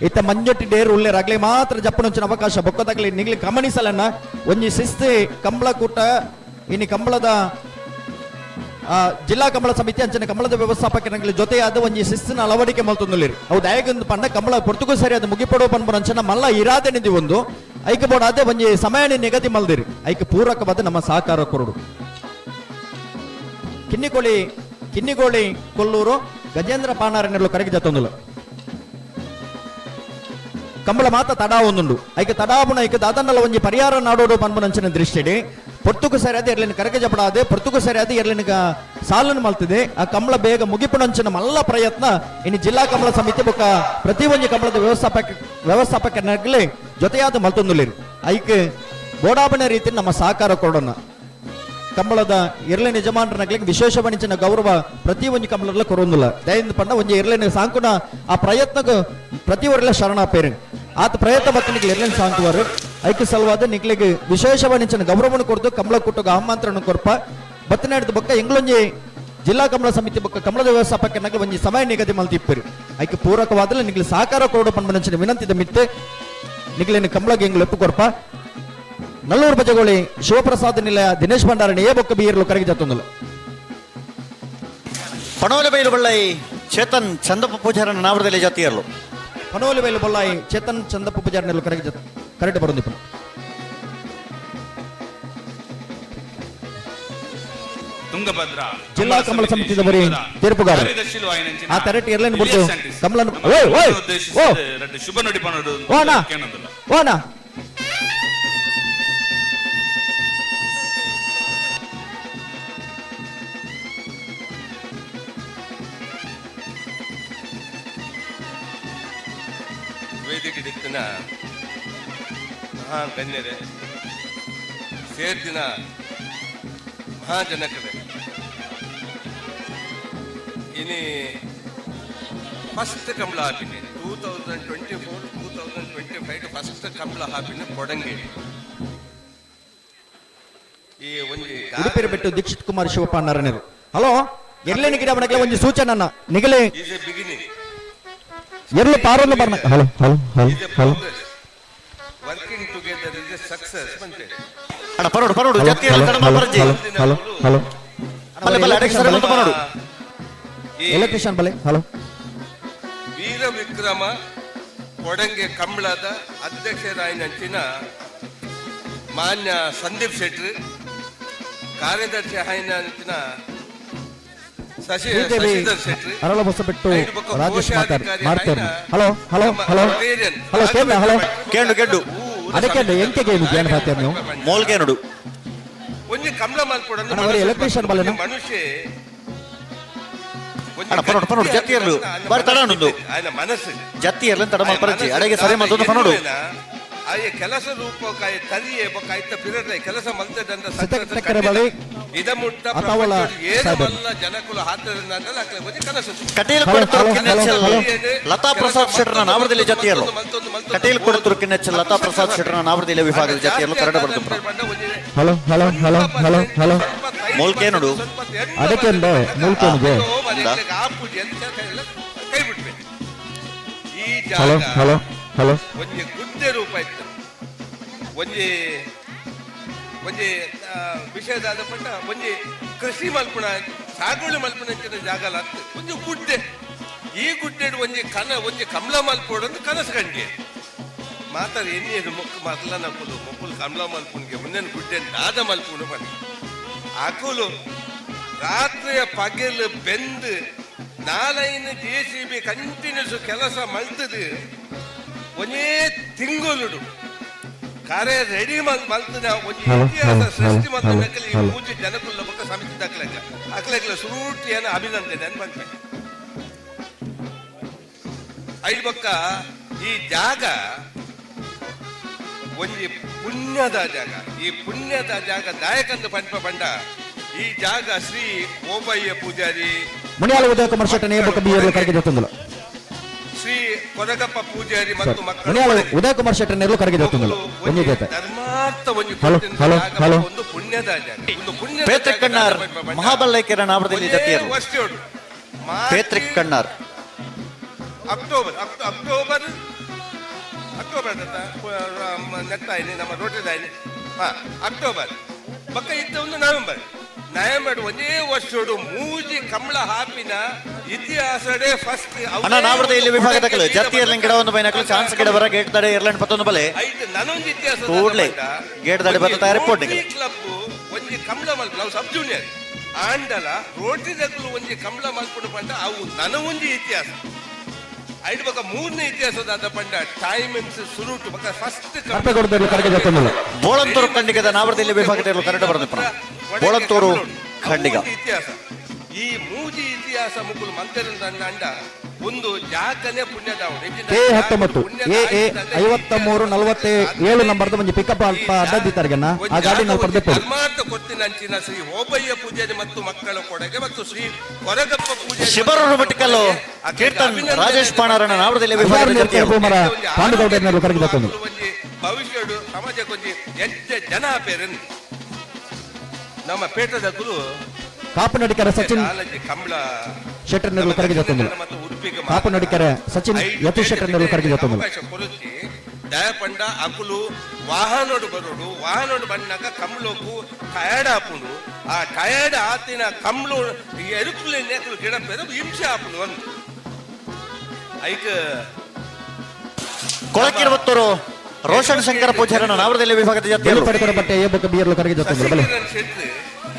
ಇತ್ತ ಮಂಜೊಟ್ಟಿ ಡೇರು ಉಲ್ಲೆ ರಗ್ಲೆ ಮಾತ್ರ ಜಪ್ಪನೊಂಚಿನ ಅವಕಾಶ ಬೊಕ್ಕದಾಗಲಿ ನಿಗ್ಲಿ ಗಮನಿಸಲನ್ನ ಒಂಜಿ ಶಿಸ್ತಿ ಕಂಬಳ ಕೂಟ ಇನಿ ಕಂಬಳದ ಜಿಲ್ಲಾ ಕಂಬಳ ಸಮಿತಿ ಅಂಚಿನ ಕಂಬಳದ ವ್ಯವಸ್ಥಾಪಕರ ಜೊತೆಯಾದ ಒಂಜಿ ಶಿಸ್ತಿನ ಅಳವಡಿಕೆ ಮಲ್ತೊಂದುಲ್ಲೇರಿ. ಅವು ದಯಗೊಂದು ಪಂಡ ಕಂಬಳ ಪೊರ್ತುಗು ಸರಿಯಾದ ಮುಗಿಪಡೋ ಪನ್ಪುನಂಚಿನ ಮಲ್ಲ ಇರಾದೆ ನಿಧಿ ಒಂದು ಐಕೆ ಬೋಡಾದೆ ಒಂಜಿ ಸಮಯ ನಿಗದಿ ಮಲ್ದಿರಿ ಐಕೆ ಪೂರಕವಾದ ನಮ್ಮ ಸಹಕಾರ ಕೊರಡು. ಕಿನ್ನಿಗೋಳಿ ಕಿನ್ನಿಗೋಳಿ ಕೊಲ್ಲೂರು ಗಜೇಂದ್ರ ಪಾಣಾರನೆಲ್ಲ ಕರಗಿ ಜತ್ತೊಂದುಲ್ಲ. ಕಂಬಳ ಮಾತ ತಡಾ ಒಂದುಂಡು ಐಕೆ ತಡಾಬುನ ಐಕೆ ದಾದನ್ನಲ ಒಂಜಿ ಪರಿಹಾರ ನಾಡೋಡು ಪನ್ಪುನಂಚಿನ ದೃಷ್ಟಿಡಿ ಪೊರ್ತುಗು ಸರಿಯಾದ ಎರ್ಲಿನ ಕರಗೆ ಜಪಡಾದೆ ಪೊರ್ತುಗು ಸರಿಯಾದ ಎರ್ಲಿನ ಸಾಲನ್ನು ಮಲ್ತಿದೆ ಆ ಕಂಬಳ ಬೇಗ ಮುಗಿಪುನಂಚಿನ ಮಲ್ಲ ಪ್ರಯತ್ನ ಇನ್ನು ಜಿಲ್ಲಾ ಕಂಬಳ ಸಮಿತಿ ಬೊಕ್ಕ ಪ್ರತಿ ಒಂಜಿ ಕಂಬಳದ ವ್ಯವಸ್ಥಾಪಕನಾಗಲಿ ಜೊತೆಯಾದ ಮಲ್ತೊಂದುಲಿರು ಐಕೆ ಬೋಡಾಬಣ ರೀತಿ ನಮ್ಮ ಸಹಕಾರ ಕೊಡೋಣ. ಕಂಬಳದ ಎರ್ಲಿನ ಯಜಮಾನರನಾಗ್ಲಿಕ್ಕೆ ವಿಶೇಷ ಬಣಿಚಿನ ಗೌರವ ಪ್ರತಿ ಒಂಜಿ ಕಂಬಳಲ್ಲ ಕೊರೊಂದುಲ್ಲ ದಯಿಂದ ಪಂಡ ಒಂಜಿ ಎರ್ಲಿನ ಸಾಂಕುನ ಆ ಪ್ರಯತ್ನಕ್ಕೆ ಪ್ರತಿ ಒರೆಲ್ಲ ಶರಣ ಪೇರು ಆತ ಪ್ರಯತ್ನ ಮತ್ತು ನಿಗ್ಲಿ ಎರ್ಲಿನ ಸಾಂಕುವರು ಐಕೆ ಸಲುವಾದ ನಿಗ್ಲಿಗೆ ವಿಶೇಷ ಬಣಿಚಿನ ಗೌರವವನ್ನು ಕೊಡ್ದು ಕಂಬಳ ಕೂಟಕ್ಕೆ ಆಮಂತ್ರಣ ಕೊರ್ಪ ಬತ್ತನಾಡಿದ ಬೊಕ್ಕ ಎಂಗ್ಲೊಂಜಿ ಜಿಲ್ಲಾ ಕಂಬಳ ಸಮಿತಿ ಬೊಕ್ಕ ಕಂಬಳದ ವ್ಯವಸ್ಥಾಪಕನಾಗಲಿ ಒಂಜಿ ಸಮಯ ನಿಗದಿ ಮಲ್ತಿಪ್ಪರು ಐಕೆ ಪೂರಕವಾದಲ್ಲ ನಿಗ್ಲಿ ಸಹಕಾರ ಕೊರಡು ಪಂಬನಂಚಿನ ವಿನಂತಿದ ಮಿತ್ತೆ. ನಿಗಲೇನು ಕಂಬಳಗೆ ಎಂಗ್ಲು ಒಪ್ಪುಕೊರ್ಪ. ನಲ್ಲೂರು ಬಜಗೋಳಿ ಶಿವಪ್ರಸಾದ್ ನಿಲಯ ದಿನೇಶ್ ಭಂಡಾರಣ ಏ ಬೊಕ್ಕ ಬೀರ್ಲು ಕರಗಿ ಜತ್ತೊಂದುಲ್ಲ. ಪಣೋಲಿಬೈಲು ಬಳ್ಳೈ ಚೇತನ್ ಚಂದಪ್ಪ ಪೂಜಾರನ ನಾವರದಲ್ಲಿ ಜಾತಿಯರ್ಲು. ಪಣೋಲಿಬೈಲು ಬಳ್ಳಾಯಿ ಚೇತನ್ ಚಂದಪ್ಪ ಪೂಜಾರನೆಲ್ಲ ಕರಗಿ ಕರೆಕ್ಟ್ ಬರೋದಿಪ್ಪ. ತುಂಗಭದ್ರಾ ಜಿಲ್ಲಾ ಕಮಲ ಸಮಿತಿದ ಬರಿ ತೀರ್ಪುಗಾರ ಆ ತರಟಿ ಎರ್ಲೈನ್ ಬಿಡ್ತು ಕಮಲನ್ ಓಯ್ ಓಯ್ ಓ ಶುಭ ನುಡಿ ಪನೋಡು ಓನ ಓನ ವೇದಿಕೆ ದಿಕ್ಕಿನ ಮಹಾನ್ ಗಣ್ಯರೇ, ಸೇರ್ದಿನ ಮಹಾಜನಕರೇ, ಇನಿ ಫಸ್ಟ್ ಕಂಬಳ ಹಾಪಿನಿ 2024 2025 ಫಸ್ಟ್ ಕಂಬಳ ಹಾಪಿನಿ ಕೊಡಂಗಿ. ಈ ಒಂಜಿ ಉಡುಪಿರ ಬೆಟ್ಟು ದೀಕ್ಷಿತ್ ಕುಮಾರ್ ಶಿವಪ್ಪ ನಾರಾಯಣರು. ಹಲೋ ಎರ್ಲೇನಿ ಗಿಡ ಬಣಕ್ಕೆ ಒಂಜಿ ಸೂಚನೆ ನಿಗಲೆ is A beginning ಎರ್ಲು ಪಾರೊಂದು ಬರ್ನ. Hello hello hello hello working together is a success ಬಂತೆ. ಅಣ್ಣ ಪರೋಡು ಪರೋಡು ಜತ್ತಿಯಲ್ಲಿ ತಡಮ ಪರಜಿ. ಹಲೋ ಹಲೋ ಬಲೆ ಬಲೆ ಅಡಕ್ಕೆ ಸರಿ ಬಂತು ಪರೋಡು. ಎಲೆಕ್ಟ್ರಿಷಿಯನ್ ಬಲೆ. ಹಲೋ ವೀರ ವಿಕ್ರಮ ಕೊಡಂಗೆ ಕಂಬಳದ ಅಧ್ಯಕ್ಷರಾಯಿನಂಚಿನ ಮಾನ್ಯ ಸಂದೀಪ್ ಶೆಟ್ಟಿ, ಕಾರ್ಯದರ್ಶಿ ಆಯಿನಂಚಿನ ಶಶಿಧರ್ ಶೆಟ್ಟಿ, ಅರಳ ಹೊಸಬೆಟ್ಟು ರಾಜೇಶ್ ಮಾತಾಡ್ತಾರೆ. ಹಲೋ ಹಲೋ ಹಲೋ ಹಲೋ ಕೇಂದ್ರ ಹಲೋ ಕೇಂಡು ಕೆಂಡು ಅದಕ್ಕೆ ಎಂಕೆಗೆ ಏನು ಜ್ಞಾನ ಪಾತ್ಯ ನೀವು ಮೋಲ್ಗೆ ನೋಡು ಒಂಜಿ ಕಮಲ ಮಲ್ಪೊಡಂದು ಎಲೆಕ್ಟ್ರಿಷಿಯನ್ ಬಲೆನ ಮನುಷ್ಯ ಅಣ್ಣ ಪನೋಡು ಪನೋಡು ಜತ್ತಿಯರ್ಲು ಬಾರಿ ತಡ ಉಂಡು ಆಯ್ನ ಮನಸ್ಸು ಜತ್ತಿಯರ್ಲು ತಡ ಮಲ್ಪರಜಿ ಅಡೆಗೆ ಸರಿ ಮಲ್ತೊಂದು ಪನೋಡು. ಆಯ ಕೆಲಸ ರೂಪಕಾಯ ತರಿಯೇ ಬೊಕ್ಕ ಐತ ಪಿರಡ್ರೆ ಕೆಲಸ ಮಲ್ತದಂತ ಸಿದ್ದಕಟ್ಟೆಕೆರೆ ಬಳಿ ಇದ ಮುಟ್ಟ ಅತಾವಲ ಏನು ಸಾಹೇಬರು. ಮಲ್ಲ ಜನಕುಲ ಹಾತದಂದ್ರೆ ಅಕ್ಲೆ ಒಂಜಿ ಕನಸು. Kateel hello, Kodathur hello, Kinnechal hello, Latha Prasad ಶೆಟ್ಟರ್ನ ನಾವರದಲ್ಲಿ ಜಾತಿಯರ್ಲು. ಕಟೀಲ್ ಕೊಡತೂರು ಕಿನ್ನೆಚ್ಚಲ್ ಲತಾ ಪ್ರಸಾದ್ ಶೆಟ್ಟರ್ನ ನಾವರದಲ್ಲಿ ವಿಭಾಗದ ಜಾತಿಯರ್ಲು ಕರಡ ಬರೆದು. Hello hello hello hello hello ಮೋಲ್ಕೆ ನೋಡು ಅದಕ್ಕೆ ಮೂಲ್ಕೇನಿಗೆ. ಕೈ ಬಿಟ್ಬೇಕು ಈ ಹಲೋ ಜಾಗ ಹಲೋ ಹಲೋ ಒಂಜಿ ಗುಡ್ಡೆ ರೂಪ ಇತ್ತು. ಒಂಜಿ ಒಂಜಿ ವಿಷಯದಾದ ಪಂಡ ಒಂಜಿ ಕೃಷಿ ಮಲ್ಪುಣ ಸಾಗುವಳಿ ಮಲ್ಪುಣ ಅಂಚಿನ ಜಾಗಲ ಅತ್ತು ಒಂಜಿ ಗುಡ್ಡೆ. ಈ ಗುಡ್ಡೆಡ್ ಒಂಜಿ ಕನ ಒಂಜಿ ಕಮಲ ಮಲ್ಪೋಡು ಕನಸು ಕಂಡಿಗೆ ಮಾತಾಡ ಎಣ್ಣೆದು ಮೊಕ್ಕು ಮಲ್ಲ ನಕುಲು ಮೊಕ್ಕುಲು ಕಮಲ ಮಲ್ಪುನ್ಗೆ ಮುಂದಿನ ಗುಡ್ಡೆ ದಾದ ಮಲ್ಪುನು ಪಂಡ ಅಕುಲು ರಾತ್ರಿಯ ಪಗಲು ಬೆಂದು ನಾಲೈನ್ ಜೆ ಸಿ ಬಿ ಕಂಟಿನ್ಯೂಸ್ ಕೆಲಸ ಮಲ್ತದು ಒಂದೇ ತಿಂಗಳುಡು ಕಾರ್ಯ ರೆಡಿ ಮಲ್ತದ ಒಂಜಿ ಹಲೋ, ಇತಿಹಾಸ ಹಲೋ, ಸೃಷ್ಟಿ ಹಲೋ, ಮಲ್ತ ಹಲೋ, ನಕಲಿ ಹಲೋ. ಪೂಜೆ ಜನಕುಲ್ಲ ಬೊಕ್ಕ ಸಮಿತಿ ದಾಖಲೆ ಅಕ್ಲಕ್ಲ ಸುರೂಟಿಯನ್ನು ಅಭಿನಂದನೆ ಅನ್ ಬಂತೆ. ಐದು ಬೊಕ್ಕ ಈ ಜಾಗ ಒಂಜಿ ಪುಣ್ಯದ ಜಾಗ. ಈ ಪುಣ್ಯದ ಜಾಗ ದಾಯಕಂದು ಪಂಪ ಪಂಡ ಈ ಜಾಗ ಶ್ರೀ ಓಬಯ್ಯ ಪೂಜಾರಿ ಮುನಿಯಾಲ ಉದಯ ಕುಮಾರ್ ಶೆಟ್ಟರ್ ನೇಮಕ ಬಿಎಲ್ ಕರಗಿ ಜೊತ್ತೊಂದುಲ್ಲ. ಶ್ರೀ ಕೊರಗಪ್ಪ ಪೂಜಾರಿ ಮತ್ತು ಮಕ್ಕಳು ಮುನಿಯಾಲ ಉದಯ ಕುಮಾರ್ ಶೆಟ್ಟರ್ ನೇರ್ಲು ಕರಗಿ ಜೊತ್ತೊಂದುಲ್ಲ. ಒಂಜಿ ಜೊತೆ. ಧರ್ಮಾರ್ಥ ಒಂಜಿ ಹಲೋ ಕೊಟ್ಟಿನ ಹಲೋ ಜಾಗ ಹಲೋ ಒಂದು ಪುಣ್ಯದ ಜಾಗ. ಒಂದು ಪುಣ್ಯದ ಪೇತ್ರಿಕ್ ಜಾಗ ಕಣ್ಣಾರ್ ಪಂಪ ಪಂಡ. ಮಹಾಬಲ್ಲೈಕೆರ ನಾವರದಲ್ಲಿ ಒಂದೇ ಜತಿಯರು. ವರ್ಷೋಡು. ಪೇತ್ರಿಕ್ ಕಣ್ಣಾರ್ ಅಕ್ಟೋಬರ್ ಅಕ್ಟೋಬರ್ ಅಕ್ಟೋಬರ್ ಅಂತ ನೆಟ್ಟಾಯಿನಿ ನಮ್ಮ ರೋಟೆದಾಯಿನಿ ಹಾ ಅಕ್ಟೋಬರ್ ಬಕ್ಕ ಇದ್ದ ಒಂದು ನವೆಂಬರ್ ನವೆಂಬರ್ ಒಂದೇ ವರ್ಷೋಡು ಮೂಜಿ ಕಮಲ ಹಾಪಿನ ಇತಿಹಾಸಡೇ ಫಸ್ಟ್ ಅಣ್ಣ ನಾವರದ ಇಲ್ಲಿ ವಿಭಾಗದ ಕಲು ಜತ್ತಿಯರ್ಲಿಂಗ್ ಗಿಡ ಒಂದು ಬೈನಕಲು ಚಾನ್ಸ್ ಗಿಡ ಬರ ಗೇಟ್ ದಡೆ ಏರ್ಲೈನ್ ಪತ್ತೊಂದು ಬಲೆ ಐದು ನನೊಂದು ಇತಿಹಾಸ ಕೂಡ್ಲೆ ಗೇಟ್ ದಡೆ ಬತ್ತ ತಯಾರಿ ಪೋಟಿಗೆ ಕ್ಲಬ್ ಒಂಜಿ ಕಮಲ ಮಲ್ಪ ನಾವು ಸಬ್ ಜೂನಿಯರ್ ಆಂಡಲ ರೋಟಿ ದಕ್ಕಲು ಒಂಜಿ ಕಮಲ ಮಲ್ಪುಂಡು ಪಂಡ ಅವು ನನ ಒಂಜಿ ಇತಿಹಾಸ. ಐದು ಬಕ ಮೂರನೇ ಇತಿಹಾಸದ ಪಂಡ ಟೈಮಿಂಗ್ಸ್ ಸುರುಟು ಬಕ ಫಸ್ಟ್ ಕರ್ಪೆಗೌಡದಲ್ಲಿ ಕರಗಿ ಜೊತ್ತೊಂದುಲ್ಲ. ಬೋಳಂತೂರು ಖಂಡಿಗದ ನಾವರದಲ್ಲಿ ವಿಭಾಗದ ಕನ್ನಡ ಬರೆದ ಬೋಳಂತೂರು ಖಂಡಿಗ ಇತಿಹಾಸ ಈ ಮೂಜಿ ಇತಿಹಾಸ ಮುಕುಲು ಮಂತ್ರ ಅಂಡ ಒಂದು ಜಾಗನೇ ಪುಣ್ಯದಾವಣ. ಕೆ 19 ಎ ಎ 53 47 ನಂಬರ್ದ ಒಂಜಿ ಪಿಕಪ್ ಅಲ್ಪ ಅಡ್ಡದಿತ್ತಾರ್ಗೆನ ಆ ಗಾಡಿ ನಾವು ಪಡೆದಿಪ್ಪು. ಧರ್ಮಾರ್ಥ ಕೊತ್ತಿನಂಚಿನ ಶ್ರೀ ಓಬಯ್ಯ ಪೂಜಾರಿ ಮತ್ತು ಮಕ್ಕಳ ಕೊಡುಗೆ ಮತ್ತು ಶ್ರೀ ಕೊರಗಪ್ಪ ಪೂಜಾರಿ ಶಿಬರೂರು ಮಟ್ಟಿಕಲ್ಲು ಕೀರ್ತನ್ ರಾಜೇಶ್ ಪಾಣಾರಣ ನಾವರದಲ್ಲಿ ವಿಭಾಗದ ಜತಿಯರು. ಕುಮಾರ ಪಾಂಡುಗೌಡರ್ನಲ್ಲೂ ಕರಗಿ ಜೊತ್ತೊಂದುಲ್ಲ. ಭವಿಷ್ಯಡು ಸಮಾಜಕ್ಕೊಂಜಿ ಎಚ್ಚ ಜನ ಪೇರನ್ ನಮ್ಮ ಪೇಟದ ಗುರು ಕಾಪು ನಡಿಕರ ಸಚಿನ್ ಕಮಲ ಶೆಟ್ಟರ್ನಲ್ಲೂ ಕರಗಿ ಜೊತ್ತೊಂದುಲ್ಲ. ಮತ್ತು ಉಡುಪಿಗೆ ಕಾಪು ನಡಿಕರ ಸಚಿನ್ ಯತೀಶ್ ಶೆಟ್ಟರ್ನಲ್ಲೂ ಕರಗಿ ಜೊತ್ತೊಂದುಲ್ಲ. ಅವಕಾಶ ಕೊಡುತ್ತಿ. ದಯಪಂಡ ಅಕುಲು ವಾಹನೋಡು ಬರೋಡು ವಾಹನೋಡು ಬಂದಾಗ ಕಮ್ಲೋಕು ಟಯರ್ಡ್ ಆಪುಂಡು ಆ ಟಯರ್ಡ್ ಆತಿನ ಕಮ್ಲು ಎರುಕುಲೆನ್ನೇ ಅಕುಲು ಗಿಡಪೇರು ಹಿಂಸೆ ಆಪುಂಡು ಒಂದು ಐಕ್ ಕೊಳಕಿರುವತ್ತೂರು ರೋಷನ್ ಶಂಕರ ಪೂಜಾರನ ನಾವರದಲ್ಲಿ ವಿಭಾಗದ ಜೊತೆ ಬಟ್ಟೆ ಏಬೊಕ್ಕ ಬಿಯರ್ಲು ಕರಗಿ ಜೊತೆ ಬಲೆ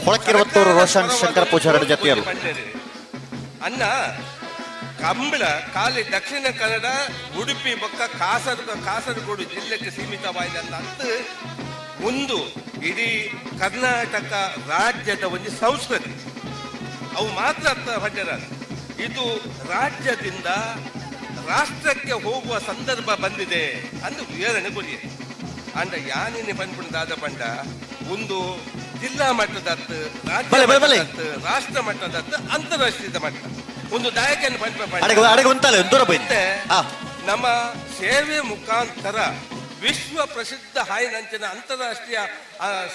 ಕೊಳಕಿರುವತ್ತೂರು ರೋಷನ್ ಶಂಕರ ಪೂಜಾರನ ಜೊತೆಯರು ಅನ್ನ ಕಂಬಳ ಖಾಲಿ ದಕ್ಷಿಣ ಕನ್ನಡ ಉಡುಪಿ ಬೊಕ್ಕ ಕಾಸರಗೋಡು ಜಿಲ್ಲೆಗೆ ಸೀಮಿತವಾಗಿದೆ ಅಂತ ಒಂದು ಇಡೀ ಕರ್ನಾಟಕ ರಾಜ್ಯದ ಒಂದು ಸಂಸ್ಕೃತಿ ಅವು ಮಾತ್ರ ಭಜರ ಇದು ರಾಜ್ಯದಿಂದ ರಾಷ್ಟ್ರಕ್ಕೆ ಹೋಗುವ ಸಂದರ್ಭ ಬಂದಿದೆ ಅಂದು ವಿವರಣೆ ಕೊಡಿ ಅಂಡ ಯಾನಿನಿ ಪನ್ಪುಂಡಾದ ಪಂಡ ಒಂದು ಜಿಲ್ಲಾ ಮಟ್ಟದತ್ತು ರಾಜ್ಯ ಮಟ್ಟದತ್ತು ರಾಷ್ಟ್ರ ಮಟ್ಟದತ್ತು ಅಂತಾರಾಷ್ಟ್ರೀಯ ಮಟ್ಟ ಒಂದು ದಾಯಕನ ಪನ್ಪ ನಮ್ಮ ಸೇವೆ ಮುಖಾಂತರ ವಿಶ್ವ ಪ್ರಸಿದ್ಧ ಹಾಯಿನಂಚಿನ ಅಂತಾರಾಷ್ಟ್ರೀಯ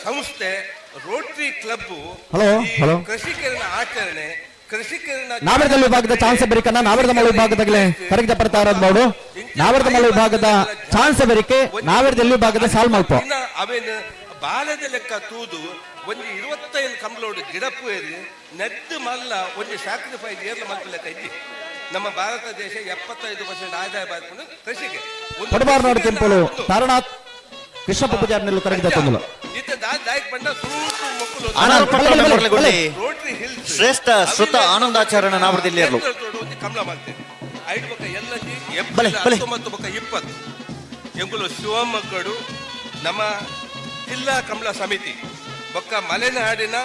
ಸಂಸ್ಥೆ ರೋಟರಿ ಕ್ಲಬ್ ಕೃಷಿಕರನ್ನ ಆಚರಣೆ ಕೃಷಿಕರನ್ನ ನಾವರದಲ್ಲಿ ವಿಭಾಗದ ಚಾನ್ಸ್ ಬೆರಿಕನ್ನ ನಾವರದಮಲ ವಿಭಾಗದಾಗಲೇ ಕರಗಿದ ಬರ್ತಾ ಇರೋದು ನೋಡು. ನಾವರದಮಲ ವಿಭಾಗದ ಚಾನ್ಸ್ ಬೆರಿಕೆ ನಾವರದಲ್ಲಿ ವಿಭಾಗದ ಸಾಲ್ ಮಲ್ಪ ಅವೇನು ಬಾಲದ ಲೆಕ್ಕ ತೂದು ಒಂದು 25 ಕಂಬ್ಲೋಡು ಗಿಡಪ್ಪು ಏರಿ ನೆದ್ದು ಮಲ್ಲ ಒಂದು ಸ್ಯಾಕ್ರಿಫೈಸ್ ಏರ್ಲ ಮಲ್ಪ ಲೆಕ್ಕ ಇದ್ದಿ. ನಮ್ಮ ಭಾರತ ದೇಶ 75% ಆದಾಯ ಬರ್ಕೊಂಡು ಕೃಷಿಗೆ ಕೊಡಬಾರ್ನಾಡು ಕೆಂಪುಲು ತಾರನಾಥ್ ಕೃಷ್ಣಪ್ಪ ಪೂಜಾರಿ ನೆಲ್ಲು ಕರಗಿದ ತಂದಲು. ಶ್ರೇಷ್ಠ ಶ್ರುತ ಆನಂದಾಚಾರ್ಯನ ನಾವರದಲ್ಲಿ ಕಮಲ ಮಾಡ್ತೇನೆ ಐದು ಬೊಕ್ಕ ಎಲ್ಲಜಿ ಏಪ್ರಿಲ್ 19 ಬೊಕ್ಕ 20 ಎಂಗುಲು ಶಿವಮೊಗ್ಗಡು ನಮ್ಮ ಜಿಲ್ಲಾ ಕಮಲ ಸಮಿತಿ ಬೊಕ್ಕ ಮಲೆನಾಡಿನ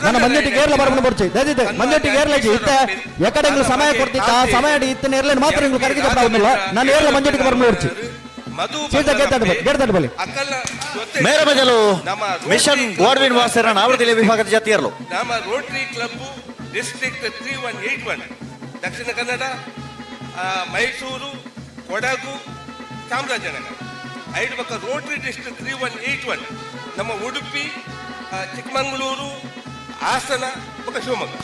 ನನ್ನ ಮಂಜೆಟ್ಟಿಗೆ ಏರ್ಲ ಬರಬಣ ಬರ್ಚಿ ದಯದಿದ್ದೆ ಮಂಜೆಟ್ಟಿಗೆ ಏರ್ಲಜಿ ಇತ್ತ ಎಕಡೆ ಸಮಯ ಕೊಡ್ತಿತ್ತ ಆ ಸಮಯ ಇತ್ತ ಏರ್ಲೇನು ಮಾತ್ರ ಇಂಗ್ಲು ಕರಗಿದ ಪ್ರಾಬ್ಲಮ್ ನಾನು ಏರ್ಲ ಮಂಜೆಟ್ಟಿಗೆ ಬರಬಣ ಬರ್ಚಿ ಸೀದಾ ಗೇಟ್ ಬಲಿ ಮೇರ ಬದಲು ಮಿಷನ್ ಗೋಡ್ವಿನ್ ವಾಸರ ನಾವರದಲ್ಲಿ ವಿಭಾಗದ ಜಾತಿಯರು ನಮ್ಮ Rotary club district 3181 Dakshina Kannada Mysuru Kodagu Chamarajanagar ಐದು ಪಕ್ಕ ರೋಟರಿ ಡಿಸ್ಟ್ರಿಕ್ಟ್ 3181 ನಮ್ಮ ಉಡುಪಿ ಚಿಕ್ಕಮಗಳೂರು ಹಾಸನ ಬೊಕ್ಕ ಶಿವಮೊಗ್ಗ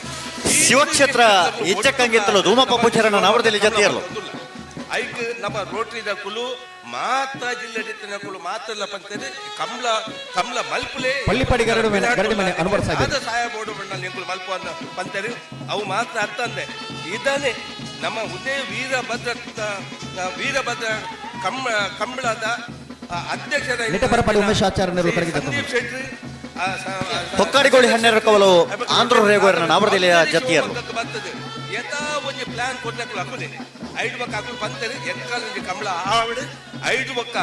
ಶಿವಕ್ಷೇತ್ರ ಇಚ್ಚಕ್ಕಂಗಿತ್ತಲು ಧೂಮಪ್ಪ ಪೂಜಾರನ ನಾವರದಲ್ಲಿ ಜಾತಿಯರು ಐಕ್ ನಮ್ಮ ರೋಟರಿದ ಕುಲು ಮಾತ್ರ ಜಿಲ್ಲೆ ಕುಲು ಮಾತ್ರ ಪಂತೇನೆ ಕಮಲ ಕಮಲ ಮಲ್ಪುಲೆ ಪಳ್ಳಿಪಾಡಿ ಗರಡು ಮನೆ ಗರಡಿ ಮನೆ ಅನುಭವಿಸ್ತಾ ಆದ ಸಹಾಯ ಬೋರ್ಡು ಬಣ್ಣ ನಿಂಕುಲು ಮಲ್ಪ ಅನ್ನ ಪಂತೇರಿ ಅವು ಮಾತ್ರ ಅತ್ತಂದೆ ಇದನ್ನೇ ನಮ್ಮ ಉದಯ ವೀರಭದ್ರ ಕಂಬಳದ ಅಧ್ಯಕ್ಷರ ನಿಟ್ಟಪರಪಾಡಿ ಉಮೇಶ್ ಆಚಾರ್ಯನವರು ಸಂದೀಪ್ ಶೆಟ್ಟಿ ಹೊಕ್ಕಾಡಿಗೋಳಿ ಹನ್ನೆರಡು ಕವಲು ಆಂಧ್ರ ರೇಗೋರನ ನಾವರದಲ್ಲಿ ಜಾತಿಯರು ಬರ್ತದೆ ಯಥಾ ಒಂಜಿ ಪ್ಲಾನ್ ಕೊಟ್ಟಕುಲು ಅಕುಲೆ ಐದು ಬಕ್ಕ ಅಕುಲು ಪಂತರು ಎಕ್ಕಾಲ ಕಮಲ ಆವಡು ಐದು ಬಕ್ಕ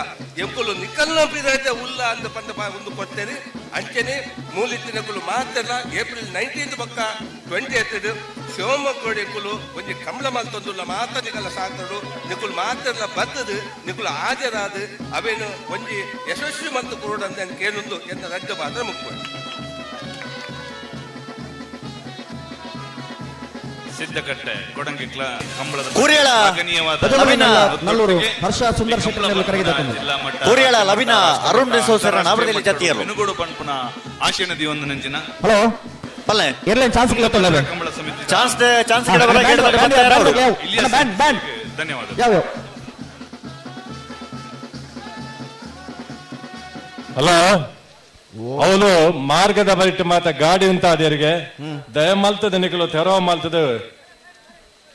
ಎಂಕುಲು ನಿಕಲ್ನ ಪಿರಾಟ ಉಲ್ಲ ಅಂದ ಪಂದ ಒಂದು ಕೊಡ್ತೇನೆ ಅಂಚನೆ ಮೂಲಿತ್ತಿನಕುಲು ಮಾತ್ರ ಏಪ್ರಿಲ್ 19 ಬಕ್ಕ 20 ಶಿವಮೊಗ್ಗ ಎಂಕುಲು ಒಂಜಿ ಕಮಲ ಮಲ್ತೊಂದುಲ್ಲ ಮಾತ್ರ ನಿಕಲ ಸಾಕಡು ನಿಕುಲು ಮಾತ್ರ ಬತ್ತದು ನಿಕುಲು ಹಾಜರಾದ ಅವೇನು ಒಂಜಿ ಯಶಸ್ವಿ ಮತ್ತು ಕೊರಡು ಅಂತ ಕೇಳುಂದು ಎನ್ನ ರಡ್ಡು ಮಾತ್ರ ಮುಖ್ಯ. ಸಿದ್ದಕಟ್ಟೆ ಕೊಡಂಗಿಕ್ಲ ಕಂಬಳದ ಕೂರಿಯಳ ಲವಿನ ನಲ್ಲೂರು ಹರ್ಷ ಸುಂದರ್ ಶೆಟ್ಟಿ ಕರಗಿದ ಕೂರಿಯಳ ಲವಿನ ಅರುಣ್ ಡಿಸೋಸರ ನಾವರದಲ್ಲಿ ಜಾತಿಯರು ಬೆನುಗೋಡು ಪನ್ಪುನ ಆಶೆ ನದಿ ಒಂದು ನಂಜಿನ ಹಲೋ ಪಲ್ಲೆ ಏರ್ಲೈನ್ ಚಾನ್ಸ್ ಕಮಲ ಸಮಿತಿ ಚಾನ್ಸ್ ಚಾನ್ಸ್ ಬ್ಯಾನ್ ಬ್ಯಾನ್ ಧನ್ಯವಾದ. ಯಾವ ಹಲೋ ಅವನು ಮಾರ್ಗದ ಬರಿಟ್ಟು ಮಾತ ಗಾಡಿ ಉಂತ ಅದೇರಿಗೆ ದಯ ಮಲ್ತದ ನಿಕಲು ತೆರವ ಮಲ್ತದ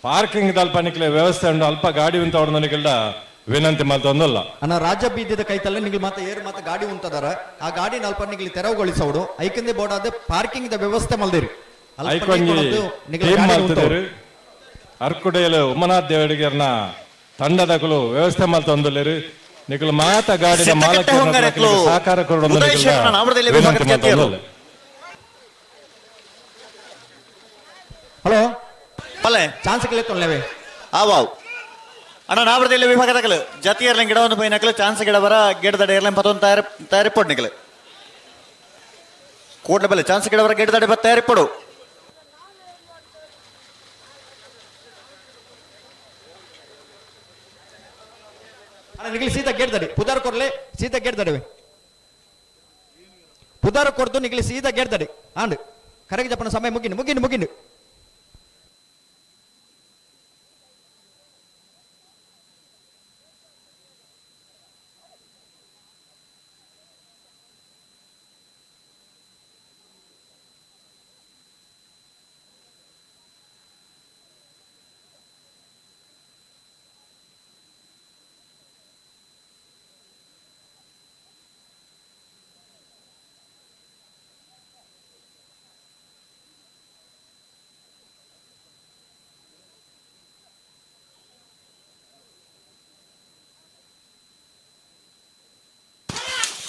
ಪಾರ್ಕಿಂಗ್ ಅಲ್ಪ ನಿಕ್ಲೆ ವ್ಯವಸ್ಥೆ ಉಂಟು ಅಲ್ಪ ಗಾಡಿ ಉಂತ ಅವ್ರ ನಿಕಲ್ಡ ವಿನಂತಿ ಮಲ್ತೊಂದಲ್ಲ. ಅನ್ನ ರಾಜ್ಯ ಬೀದಿದ ಕೈತಲ್ಲ ನಿಂಗೆ ಮಾತ ಏರ್ ಮಾತ ಗಾಡಿ ಉಂಟದಾರ ಆ ಗಾಡಿ ಅಲ್ಪ ನಿಗ್ಲಿ ತೆರವುಗೊಳಿಸೋಡು ಐಕಂದೆ ಬೋರ್ಡ್ ಆದ ಪಾರ್ಕಿಂಗ್ the ವ್ಯವಸ್ಥೆ ಮಲ್ದಿರಿ ಐಕೊಂಜಿ ಟೀಮ್ ಮಲ್ತದಿರು ಅರ್ಕುಡೆಯಲು ಉಮನಾಥ್ ದೇವಡಿಗೆರ್ನ ತಂಡದಕಲು ವ್ಯವಸ್ಥೆ ಮಲ್ತೊಂದಲ್ಲೇರು ನಿಕಲು ಮಾತ ಗಾಡಿದ ಮಾಲಕ ಸಹಕಾರ ಕೊರಡು ವಿನಂತಿ ಮಲ್ತೊಂದಲ್ಲ. ಹಲೋ ಪಲ್ಲೆ ಚಾನ್ಸ್ ಕಲಿತೊಲ್ಲೇವೆ ಆ ವಾವ್ ಅಣ್ಣ ನಾವರದಲ್ಲಿ ವಿಭಾಗದಕಲು ಜಾತಿಯರ್ಲೆನ್ ಗಿಡವನ್ನು ಪೈನಕಲು ಚಾನ್ಸ್ ಗಿಡ ಬರ ಗಿಡದಡೆ ಏರ್ಲೆನ್ ಪತ್ತೊಂದು ತಯಾರಿ ತಯಾರಿಪೊಡು ನಿಕಲು ಕೂಡಲೇ ಬಲೆ ಚಾನ್ಸ್ ಗಿಡ ಬರ ಗಿಡದಡೆ ಬತ್ತ ತಯಾರಿಪೊಡು. ಅಣ್ಣ ನಿಗಲಿ ಸೀದಾ ಗೇಟ್ ದಡಿ ಪುದಾರ್ ಕೊರ್ಲೆ ಸೀದಾ ಗೇಟ್ ದಡಿವೆ ಪುದಾರ್ ಕೊರ್ದು ನಿಗಲಿ ಸೀದಾ ಗೇಟ್ ದಡಿ ಆಂಡ್ ಕರೆಗೆ ಜಪ್ಪನ ಸಮಯ ಮುಗಿನು ಮುಗಿನು ಮುಗಿನು.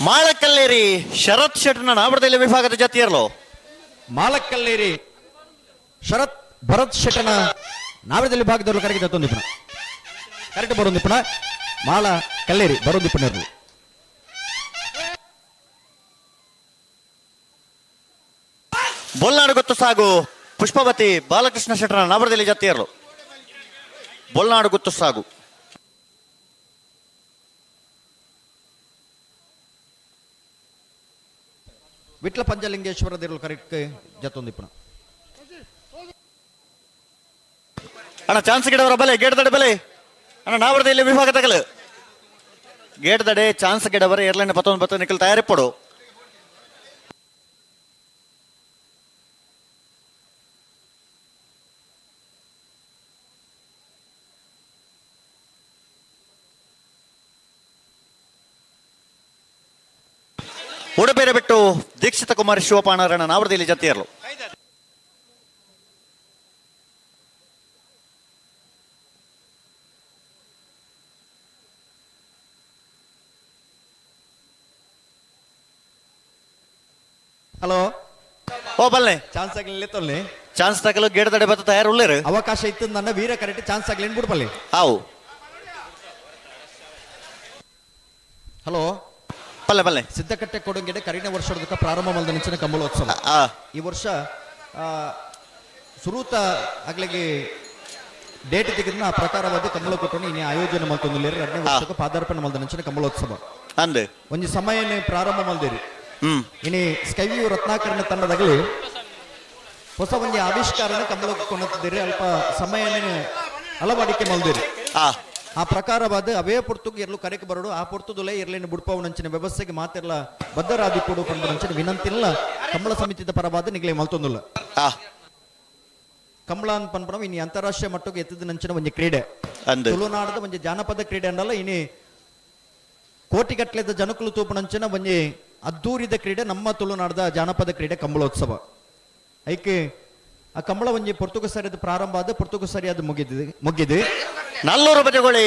ಮಾಳಕಲ್ಲೇರಿ ಶರತ್ ಶೆಟ್ನ ನಾವರದಲ್ಲಿ ವಿಭಾಗದ ಜತಿಯರ್ಲು. ಮಾಲಕಲ್ಲೇರಿ ಶರತ್ ಭರತ್ ಶೆಟ್ಟನ ನಾವರದಲ್ಲಿ ವಿಭಾಗದವರು ಕರೆಗೆ ತಂದಿಪ್ಪಣ ಕರೆಕ್ಟ್ ಬರೋಂದಿಪ್ಪಣ ಮಾಳ ಕಲ್ಲೇರಿ ಬರೋಂದಿಪ್ಪಣರು. ಬೊಲ್ನಾಡು ಗೊತ್ತು ಸಾಗು ಪುಷ್ಪವತಿ ಬಾಲಕೃಷ್ಣ ಶೆಟ್ಟನ ನಾವರದಲ್ಲಿ ಜತಿಯರ್ಲು. ಬೊಲ್ನಾಡು ಗೊತ್ತು ಸಾಗು. ವಿಟ್ಲ ಪಂಚಲಿಂಗೇಶ್ವರ ದೇವರು ಕರೆಕ್ಟ್ ಜತ್ತೊಂದಿಪ್ಪಣ. ಅಣ್ಣ ಚಾನ್ಸ್ ಗಿಡವರ ಬಲೆ ಗೇಟ್ ದಡೆ ಬಲೆ ಅಣ್ಣ ನಾವರದಲ್ಲಿ ವಿಭಾಗ ತಗಲು ಗೇಟ್ ದಡೆ ಚಾನ್ಸ್ ಗಿಡವರ ಏರ್ಲೈನ್ ಪತ್ತೊಂದು ಪತ್ತು ನಿಖಲ್ ತಯಾರಿಪ್ಪಡು. ಉಡುಪೇರೆ ಬಿಟ್ಟು ದೀಕ್ಷಿತ ಕುಮಾರ್ ಶಿವಪಾಣರಣ ನಾವರದಲ್ಲಿ ಜತಿಯರ್ಲು. ಹಲೋ ಓ ಬಲ್ಲೆ ಚಾನ್ಸ್ ಆಗಲಿಲ್ಲ ತೊಲ್ಲೆ ಚಾನ್ಸ್ ತಗಲು ಗೇಟ್ ದಡೆ ಬತ್ತ ತಯಾರು ಉಳ್ಳೇರು. ಅವಕಾಶ ಇತ್ತು ನನ್ನ ವೀರ ಕರೆಕ್ಟ್ ಚಾನ್ಸ್ ಆಗಲಿ ಬಿಡ್ಬಲ್ಲಿ. ಹಾವು ಹಲೋ ಪಲ್ಲೆ ಪಲ್ಲೆ. ಸಿದ್ದಕಟ್ಟೆ ಕೊಡಂಗೆಡೆ ಕರಿನ ವರ್ಷದ ಪ್ರಾರಂಭ ಮಲ್ದ ನೆಂಚಿನ ಕಂಬಳೋತ್ಸವ ಈ ವರ್ಷ ಸುರೂತ ಅಗ್ಲಿಗೆ ಡೇಟ್ ತೆಗೆದ ಆ ಪ್ರಕಾರವಾದ ಕಂಬಳ ಕೊಟ್ಟನು ಇನ್ನು ಆಯೋಜನೆ ಮಲ್ತೊಂದು ಎರಡನೇ ವರ್ಷಕ್ಕೆ ಪಾದಾರ್ಪಣೆ ಮಲ್ದ ನೆಂಚಿನ ಕಂಬಳೋತ್ಸವ ಅಂದು ಒಂಜಿ ಸಮಯನೇ ಪ್ರಾರಂಭ ಮಲ್ದಿರಿ. ಇನಿ ಸ್ಕೈವ್ಯೂ ರತ್ನಾಕರಣ ತಂಡದಾಗಲಿ ಹೊಸ ಒಂಜಿ ಆವಿಷ್ಕಾರನ ಕಂಬಳ ಕೊಡುತ್ತಿದ್ದೀರಿ. ಅಲ್ಪ ಸಮಯನೇ ಅಳವಡಿಕೆ ಮಲ್ದಿರಿ. ಆ ಪ್ರಕಾರವಾದ ಅವೇ ಪೊರ್ತುಗೆ ಇರ್ಲು ಕರೆಗೆ ಬರೋಡು ಆ ಪೊರ್ತುದುಲೆ ಇರ್ಲೇನು ಬುಡ್ಪವನಂಚಿನ ವ್ಯವಸ್ಥೆಗೆ ಮಾತಿರ್ಲ ಬದ್ಧರಾದಿ ಕೊಡು ಪಂಡನಂಚಿನ ವಿನಂತಿಲ್ಲ ಕಂಬಳ ಸಮಿತಿದ ಪರವಾದ ನಿಗಲೆ ಮಲ್ತೊಂದುಲ್ಲ. ಕಂಬಳ ಅಂತ ಪನ್ಪಣ ಇನಿ ಅಂತಾರಾಷ್ಟ್ರೀಯ ಮಟ್ಟಕ್ಕೆ ಎತ್ತದ ನಂಚಿನ ಒಂಜಿ ಕ್ರೀಡೆ ತುಳುನಾಡದ ಒಂಜಿ ಜಾನಪದ ಕ್ರೀಡೆ ಅಂಡಲ್ಲ ಇನಿ ಕೋಟಿಗಟ್ಟಲೆದ ಜನಕುಲು ತೂಪುನಂಚಿನ ಒಂಜಿ ಅದ್ದೂರಿದ ಕ್ರೀಡೆ ನಮ್ಮ ತುಳುನಾಡದ ಜಾನಪದ ಕ್ರೀಡೆ ಕಂಬಳೋತ್ಸವ. ಐಕೆ ಆ ಕಂಬಳ ಒಂಜಿ ಪೊರ್ತುಗು ಸರಿಯಾದ ಪ್ರಾರಂಭ ಆದ ಪೊರ್ತುಗು ಸರಿಯಾದ ಮುಗಿದು ನಲ್ಲೂರು ಬಜಗೋಳಿ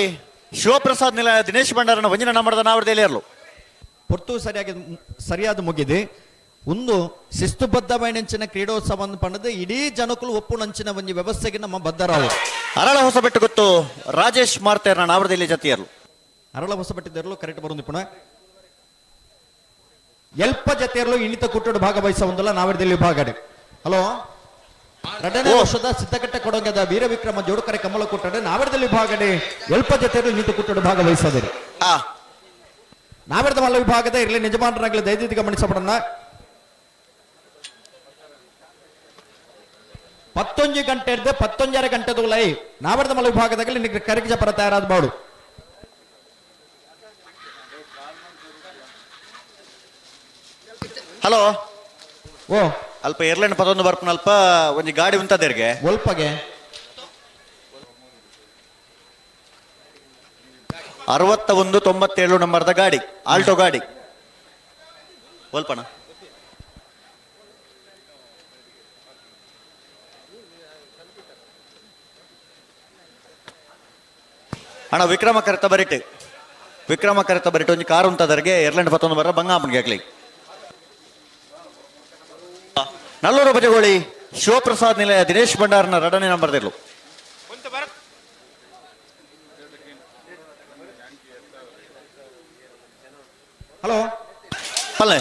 ಶಿವಪ್ರಸಾದ್ ನಿಲಯ ದಿನೇಶ್ ಭಂಡಾರನ ಒಂಜಿನ ನಂಬರ್ದ ನಾವರದಲ್ಲಿ ಇರಲು ಪೊರ್ತು ಸರಿಯಾದ ಮುಗಿದೆ. ಒಂದು ಶಿಸ್ತುಬದ್ಧವೈನಂಚಿನ ಕ್ರೀಡೋತ್ಸವ ಪಣದ ಇಡೀ ಜನಕುಲು ಒಪ್ಪುನಂಚಿನ ಒಂಜಿ ವ್ಯವಸ್ಥೆಗೆ ನಮ್ಮ ಬದ್ಧರಾವು. ಅರಳ ಹೊಸಬೆಟ್ಟು ಗೊತ್ತು ರಾಜೇಶ್ ಮಾರ್ತೇರ್ನ ನಾವರದಲ್ಲಿ ಜತಿಯರ್ಲು. ಅರಳ ಹೊಸಬೆಟ್ಟಿದ್ದರಲು ಕರೆಕ್ಟ್ ಬರೋದು ಪುನಃ ಎಲ್ಪ ಜತೆಯರ್ಲು ಇಣಿತ ಕುಟ್ಟೋಡು ಭಾಗವಹಿಸ ಒಂದಲ್ಲ ನಾವರದಲ್ಲಿ ವಿಭಾಗ. ಹಲೋ ಎರಡನೇ ವರ್ಷದ ಸಿದ್ದಕಟ್ಟೆ ಕೊಡಂಗದ ವೀರ ವಿಕ್ರಮ ಜೋಡುಕರೆ ಕಮಲ ಕೊಟ್ಟಡೆ ನಾವರದಲ್ಲಿ ವಿಭಾಗಡೆ ಎಲ್ಪ ಜತೆಯರು ಇಣಿತ ಕುಟ್ಟೋಡು ಭಾಗವಹಿಸದಿರಿ. ನಾವರದ ಮಲ್ಲ ವಿಭಾಗದ ಇರಲಿ ನಿಜಮಾನರಾಗಲಿ ದಯದಿದ್ದು ಗಮನಿಸಬಡನ್ನ 11 ಗಂಟೆ ಹಿಡಿದು 11.5 ಗಂಟೆ ಲೈ ನಾವರದ ಮಲ್ಲ ವಿಭಾಗದಲ್ಲಿ ನಿಮಗೆ ಕರಗಿಜ ಪರ ತಯಾರಾದ ಬಾಡು. ಹಲೋ ಓ ಅಲ್ಪ ಏರ್ಲೈನ್ ಪದೊಂದು ಬರ್ಪನ ಅಲ್ಪ ಒಂಜಿ ಗಾಡಿ ಉಂತದೇರ್ಗೆ ಒಲ್ಪಗೆ 61 97 ನಂಬರ್ದ ಗಾಡಿ ಆಲ್ಟೋ ಗಾಡಿ ಒಲ್ಪಣ. ಅಣ್ಣ ವಿಕ್ರಮ ಕರೆತ ಬರಿಟೆ ವಿಕ್ರಮ ಕರೆತ ಬರಿಟೆ ಒಂಜಿ ಕಾರ್ ಉಂತದರ್ಗೆ ಏರ್ಲೈನ್ ಪತ್ತೊಂದು ಬರ ಬಂಗಾಪನ್ಗೆ ಆಗ್ಲಿ. ನಲ್ಲೂರು ಬಜಗೋಳಿ ಶಿವಪ್ರಸಾದ್ ನಿಲಯ ದಿನೇಶ್ ಭಂಡಾರನ ಎರಡನೇ ನಂಬರ್ ದಿರ್ಲು. ಹಲೋ ಪಲ್ಲೆ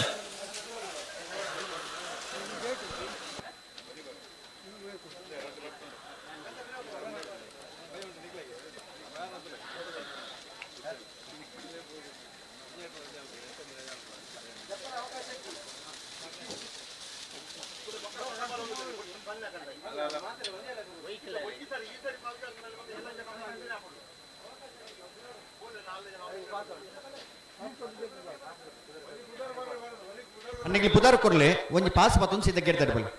ಅನ್ನಿಗೆ ಪುದಾರ್ ಕೊರ್ಲೆ ಒಂಜಿ ಪಾಸ್ ಮತ್ತೊಂದು ಸೀದಾ ಗೆಡ್ತಾರೆ ಬಲ್ಲಿ.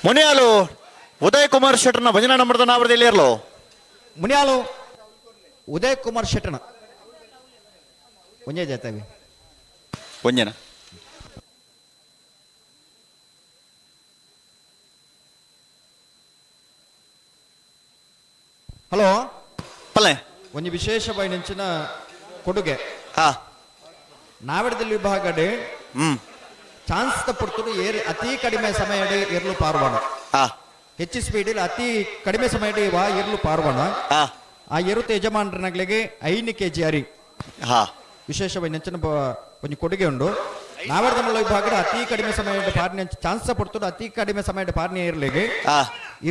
ಮುನಿಯಾಲು ಉದಯ್ ಕುಮಾರ್ ಶೆಟ್ಟರ್ನ ಭಜನಾ ನಂಬರ್ದ ನಾವರದಲ್ಲಿ ಇರಲು. ಮುನಿಯಾಲು ಉದಯ್ ಕುಮಾರ್ ಶೆಟ್ಟರ್ನ ಒಂಜೇ ಜಾತವಿ ಒಂಜೇನ ಹಲೋ ಪಲ್ಲೆ ಒಂಜಿ ವಿಶೇಷ ಬೈನಂಚಿನ ಕೊಡುಗೆ ಹಾ ನಾವಿಡದಲ್ಲಿ ವಿಭಾಗಡೆ ಚಾನ್ಸ್ ತಪ್ಪುಡ್ತುಡು ಏರ್ ಅತಿ ಕಡಿಮೆ ಸಮಯಡೆ ಎರ್ಲು ಪಾರ್ವಣ. ಹೆಚ್ಚು ಸ್ಪೀಡ್ ಅತಿ ಕಡಿಮೆ ಸಮಯಡೆ ವಾ ಎರ್ಲು ಪಾರ್ವಣ. ಆ ಎರುತ ಯಜಮಾನರನಗಳಿಗೆ 5 ಕೆಜಿ ಅರಿ ವಿಶೇಷ ಬೈನಂಚಿನ ಒಂಜಿ ಕೊಡುಗೆ ಉಂಡು. ನಾವರ್ದಮಲ್ಲ ವಿಭಾಗದ ಅತಿ ಕಡಿಮೆ ಸಮಯದ ಪಾರ್ನೆ ಚಾನ್ಸ್ ಪಡ್ತುಡು ಅತಿ ಕಡಿಮೆ ಸಮಯದ ಪಾರ್ನೆ ಇರಲಿಗೆ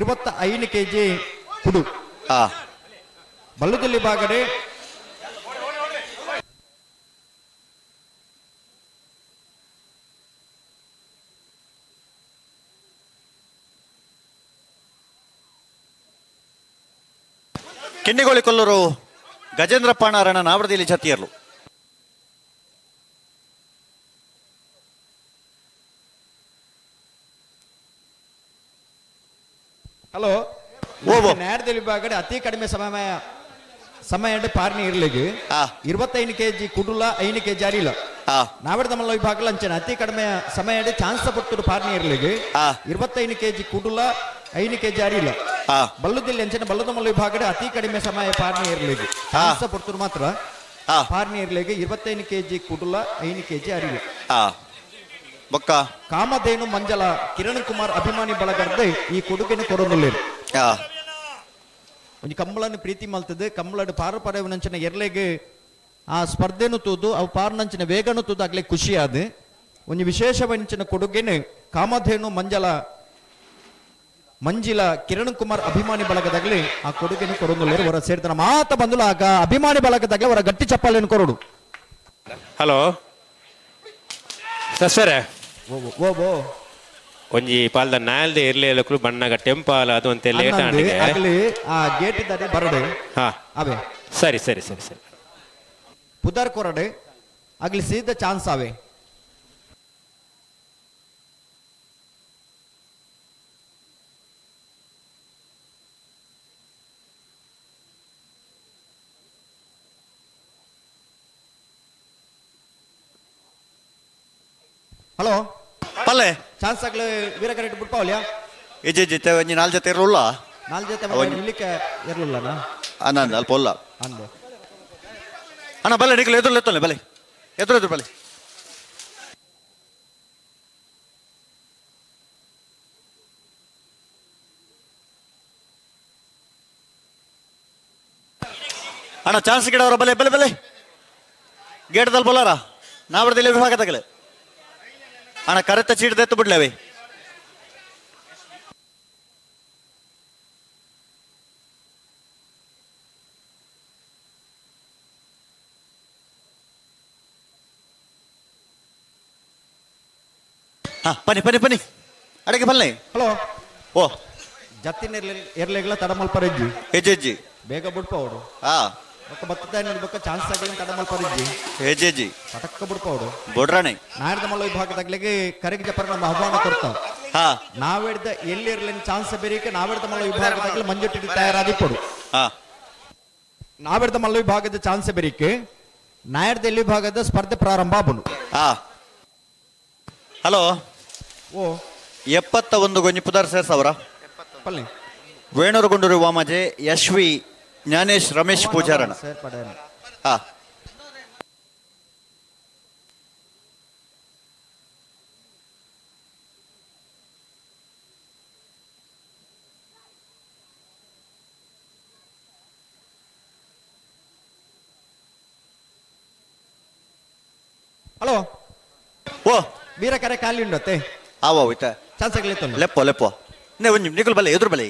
25 ಕೆಜಿ ಕುಡು. ಬಲ್ಲುದಲ್ಲಿ ವಿಭಾಗಡೆ ಕಿಂಡಿಗೋಳಿ ಕೊಲ್ಲೂರು ಗಜೇಂದ್ರ ಪಾಣಾರಣ ನಾವರದಲ್ಲಿ ಜತಿಯರ್ಲು. ಹಲೋ ನ್ಯಾಯದಲ್ಲಿ ವಿಭಾಗಡೆ ಅತಿ ಕಡಿಮೆ ಸಮಯ ಸಮಯ ಪಾರ್ನಿ ಇರ್ಲಿಗೆ 25 ಕೆಜಿ ಕುಡುಲ 5 ಕೆಜಿ ಅರಿಲ. ನಾವರ್ದಮಲ್ಲ ವಿಭಾಗಲ ಅಂಚನೆ ಅತಿ ಕಡಿಮೆ ಸಮಯ ಚಾನ್ಸ್ ಪಟ್ಟು ಪಾರ್ನಿ ಇರ್ಲಿಗೆ 25 ಕೆಜಿ ಕುಡುಲ 5 ಕೆಜಿ ಅರಿಲ. ಬಲ್ಲುದಿಲ್ಲ ಅಂಚನೆ ಬಲ್ಲದಮಲ್ಲ ವಿಭಾಗಡೆ ಅತಿ ಕಡಿಮೆ ಸಮಯ ಪಾರ್ನಿ ಇರ್ಲಿಗೆ ಚಾನ್ಸ್ ಪಟ್ಟು ಮಾತ್ರ ಪಾರ್ನಿ ಇರ್ಲಿಗೆ 25 ಕೆಜಿ ಕುಡುಲ 5 ಕೆಜಿ ಅರಿಲ. ಬೊಕ್ಕ ಕಾಮಧೇನು ಮಂಜಲ ಕಿರಣ್ ಕುಮಾರ್ ಅಭಿಮಾನಿ ಬಳಗರ್ದೆ ಈ ಕೊಡುಗೆನು ಕೊರೊಂದುಲ್ಲೆರ್. ಒಂಜಿ ಕಂಬಳನ್ನು ಪ್ರೀತಿ ಮಲ್ತದೆ ಕಂಬಳಡು ಪಾರು ಪಡೆವನಂಚಿನ ಎರ್ಲೆಗ್ ಆ ಸ್ಪರ್ಧೆನು ತೂದು ಅವು ಪಾರ್ನಂಚಿನ ವೇಗನು ತೂದು ಆಗ್ಲೇ ಖುಷಿ ಆದ ಒಂಜಿ ವಿಶೇಷವಂಚಿನ ಕೊಡುಗೆನು ಕಾಮಧೇನು ಮಂಜಲ ಮಂಜಿಲ ಕಿರಣ್ ಕುಮಾರ್ ಅಭಿಮಾನಿ ಬಳಗದಾಗ್ಲಿ ಆ ಕೊಡುಗೆನು ಕೊರೊಂದುಲ್ಲೆರ್. ಹೊರ ಸೇರ್ತಾನ ಮಾತ ಬಂದುಲ ಆಗ ಅಭಿಮಾನಿ ಬಳಗದಾಗ್ಲಿ ಹೊರ ಗಟ್ಟಿ ಚಪ್ಪಾಳೆಯನ್ನು ಕೊರಡು. ಹಲೋ ಸರ್ ಓ ಓ ಒಂಜಿ ಪಾಲ್ದ ನಾಲ್ದೆ ಇರ್ಲೇಲಕ್ಕೂ ಬಣ್ಣಗ ಟೆಂಪಾಲ ಅದು ಅಂತ ಲೇಟ್ ಆಂಡಿಗೆ ಆಗಲಿ ಆ ಗೇಟ್ ಇದ್ದಾರೆ ಬರಡೆ. ಹಾ ಅವೇ ಸರಿ ಸರಿ ಸರಿ ಸರಿ ಪುದರ್ ಕೊರಡೆ ಆಗಲಿ ಸೀದಾ ಚಾನ್ಸ್ ಆವೆ. ಹಲೋ ಪಲ್ಲೆ ಚಾನ್ಸ್ ಆಗ್ಲಿ ವೀರ ಕರೆಕ್ಟ್ ಬಿಟ್ಪಾವಲ್ಯಾ ಇಜ್ಜಿ ಜಿತ್ತೆ ಒಂಜಿ ನಾಲ್ ಜೊತೆ ಇರಲ್ಲ ನಾಲ್ ಜೊತೆ ನಿಲ್ಲಿಕ್ಕೆ ಇರಲಿಲ್ಲನಾ ಅಂದ ಅಲ್ಪ ಒಲ್ಲ ಅಂದೆ ಅಣ್ಣ ಬಲ್ಲೆ ನಿಖಲ್ ಎದುರು ಎತ್ತಲ್ಲ ಬಲೆ ಎದುರು ಎದುರು ಬಲೆ. ಅಣ್ಣ ಚಾನ್ಸ್ ಗಿಡ ಅವರ ಬಲೆ ಬಲೆ ಬಲೆ ಗೇಟ್ದಲ್ಲಿ ಬೋಲಾರ ನಾವರ್ದಿಲ್ಲ ವಿಭಾಗ ತಗಲೆ ಅಣ್ಣ ಕರೆತ ಚೀಟದೆತ್ತು ಬಿಡ್ಲೇವೆ. ಹಾ ಬನ್ನಿ ಬನ್ನಿ ಬನ್ನಿ ಅಡಗೆ ಬಲ್ಲೆ. ಹಲೋ ಓ ಜತ್ತಿನ ಎರ್ಲೆಗಳ ತಡಮಲ್ಪರೆಜ್ಜಿ ಹೆಜ್ಜೆಜ್ಜಿ ಬೇಗ ಬಿಡ್ಪ ಅವರು. ಹಾ ಬೊಕ್ಕ ಬತ್ತದ ಬೊಕ್ಕ ಚಾನ್ಸ್ ಆಗಲಿ ತಡಮಲ್ಪರೆಜ್ಜಿ ಹೆಜ್ಜೆಜ್ಜಿ ಪಟಕ್ಕ ಬಿಡ್ಪ ಅವರು ಬೊಡ್ರಾಣೆ ನಾಯರ್ದ ವಿಭಾಗದಾಗ್ಲಿಗೆ ಕರೆಗೆ ಜಪರ ನಮ್ಮ ಆಹ್ವಾನ ಕೊಡ್ತ. ಹಾ ನಾವೆಡ್ದ ಎಲ್ಲಿರ್ಲಿನ ಚಾನ್ಸ್ ಬೇರಿಕೆ ನಾವೆಡ್ದ ಮಲ್ಲ ವಿಭಾಗದಾಗ್ಲಿ ಮಂಜುಟ್ಟಿ ತಯಾರಾದಿಪ್ಪಡು. ಹಾ ನಾವೆಡ್ದ ಮಲ್ಲ ವಿಭಾಗದ ಚಾನ್ಸ್ ಬೇರಿಕೆ ನಾಯರ್ದ ಎಲ್ಲಿ ವಿಭಾಗದ ಸ್ಪರ್ಧೆ ಪ್ರಾರಂಭ ಆಬನು. ಹಾ ಹಲೋ ಓ 71 ಗೊಂಜಿ ಪುದಾರ್ ಸೇರ್ ಸಾವಿರ ಪಲ್ಲೆ ವೇಣೂರುಗುಂಡೂರು ವಾಮಾಜೆ ಯಶ್ವಿ ಜ್ಞಾನೇಶ್ ರಮೇಶ್ ಪೂಜಾರಣ. ಹಾ ಹಲೋ ಓ ವೀರ ಕರೆ ಖಾಲಿ ಉಂಡತ್ತೆ ಆವ ಹೋಯ್ತಾ ಚಾನ್ಸ್ ಆಗಲಿ ಲೆಪ್ಪೋ ಲೆಪ್ಪೋ ನೇ ಒಂಜಿ ನಿಕುಲ್ ಬಲೆ ಎದುರು ಬಲೆ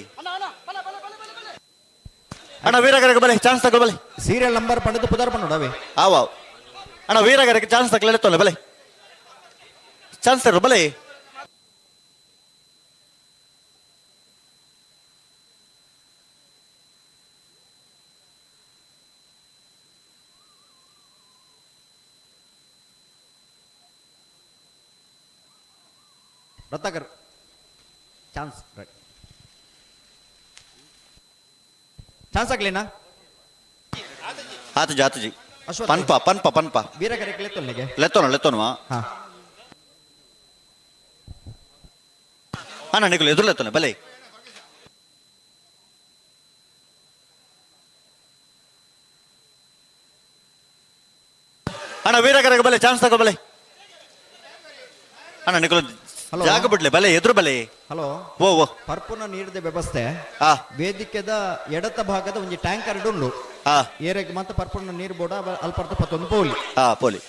ಅಣ್ಣ ವೀರಗರಗೆ ಬಲೆ ಚಾನ್ಸ್ ತಗೊಳ್ ಬಲೆ ಸೀರಿಯಲ್ ನಂಬರ್ ಪಂಡದು ಪುದಾರ್ ಪಣ್ಣು ಆವ ಅಣ್ಣ ವೀರಗರಗೆ ಚಾನ್ಸ್ ತಗೊಳ್ಳೆ ತೊಲೆ ಬಲೆ ಚಾನ್ಸ್ ತಗೊಳ್ ಬಲೆ. Ratnakar chance right chance ಆಗ್ಲಿನಾ? ಆತುಜಿ ಆತುಜಿ. ಅಶ್ವತ್ಥ. ಪನ್ಪ ಪನ್ಪ ಪನ್ಪ. ವೀರಕರೆಕ್ ಲೆತ್ತೊನ್ನೆಗೆ. ಲೆತ್ತೋನು ಲೆತ್ತೋನುವಾ? ಹಾ. ಅಣ್ಣ ನಿಕುಲು ಎದುರು ಲೆತ್ತೋನೆ ಬಲೆ. ಅಣ್ಣ ವೀರಕರೆಗೆ ಬಲೆ ಚಾನ್ಸ್ ತಗೋ ಬಲೆ. ಅಣ್ಣ ನಿಕುಲು ಹಲೋ. ಜಾಗ ಬಿಡ್ಲೆ ಬಲೆ ಎದುರು ಬಲೆ. ಹಲೋ. ಓ ಓ. ಪರ್ಪುನ ನೀರಿದ ವ್ಯವಸ್ಥೆ ವೇದಿಕೆದ ಎಡತ ಭಾಗದ ಒಂಜಿ ಟ್ಯಾಂಕರ್ ಉಂಡು. ಏರೆಗ್ ಮಾತ ಪರ್ಪುನ ನೀರು ಬೋಡ ಅಲ್ಪರ್ಥ ಪತ್ತೊಂದು ಪೋಲಿ. ಪೋಲಿ.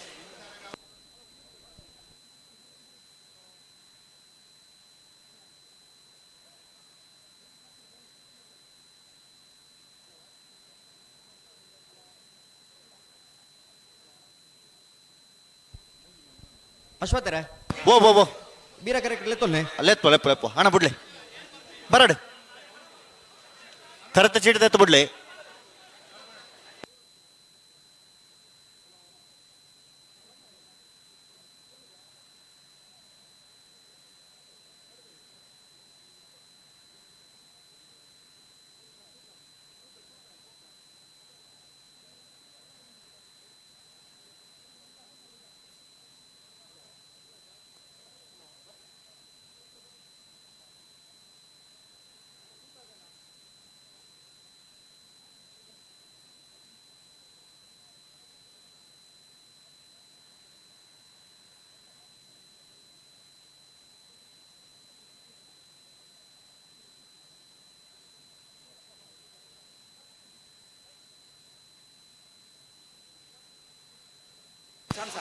ಅಶ್ವತ್ಥರೇ. ಓ ಓ ಓ. ಬೀರ ಕರೆಕ್ಟ್ ಲೆತ್ತೊನ್ನೆ. ಲೆತ್ತೋ ಲೆಪ್ಪು ಲೆಪ್ಪು ಹಣ ಬಿಡ್ಲೆ ಬರಡು ಕರತ ಚೀಟದ ಎತ್ತು ಬಿಡ್ಲೆ.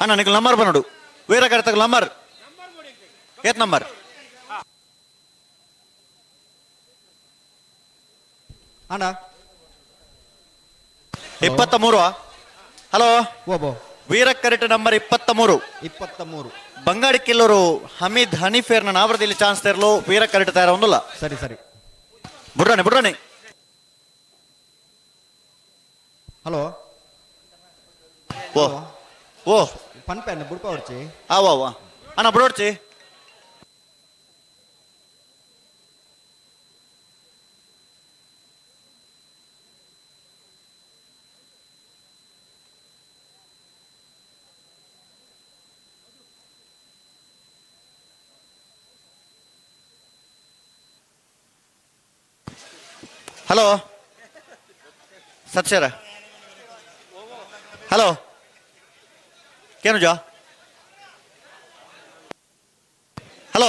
ಅಣ್ಣ ನಿಕಲ್ ನಂಬರ್ ಬನ್ನೋಡು ವೀರ ಕರೆತಕ್ ನಂಬರ್ ಏತ್ ನಂಬರ್? ಅಣ್ಣ 23. ಹಲೋ. ಓಬೋ. ವೀರ ಕರೆಟ ನಂಬರ್ 23. 23. ಬಂಗಾಡಿ ಕಿಲ್ಲೂರು ಹಮೀದ್ ಹನೀಫೇರ್ನ ನಾವರದಲ್ಲಿ ಚಾನ್ಸ್ ತೇರಲು ವೀರ ಕರೆಟ ತಯಾರ ಒಂದಲ್ಲ. ಸರಿ ಸರಿ. ಬುಡ್ರಾಣಿ ಬುಡ್ರಾಣಿ. ಹಲೋ. ಓ ಓ. ಪನ್ಪೆ ಅಣ್ಣ ಬುಡ್ಪ ಹೊಡ್ಚಿ. ಆವ ಆವ ಅಣ್ಣ ಬುಡೋಡ್ಚಿ. ಹಲೋ ಸತ್ಯರ. ಹಲೋ ಕೇನುಜಾ. Hello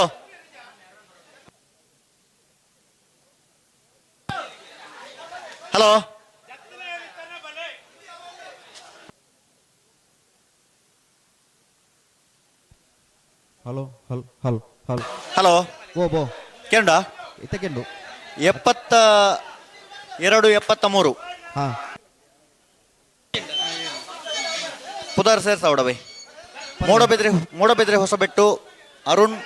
hello. Hello hello hello hello. Hello. ಓ ಬೋ. ಕೇಂಡ ಇತ್ತಕೆಂಡು. 72 73. ಹಾ. ಪುದಾರ್ ಸೇರ್ಸಾವಡವೆ. Moodbidri Moodbidri Hosabettu Arun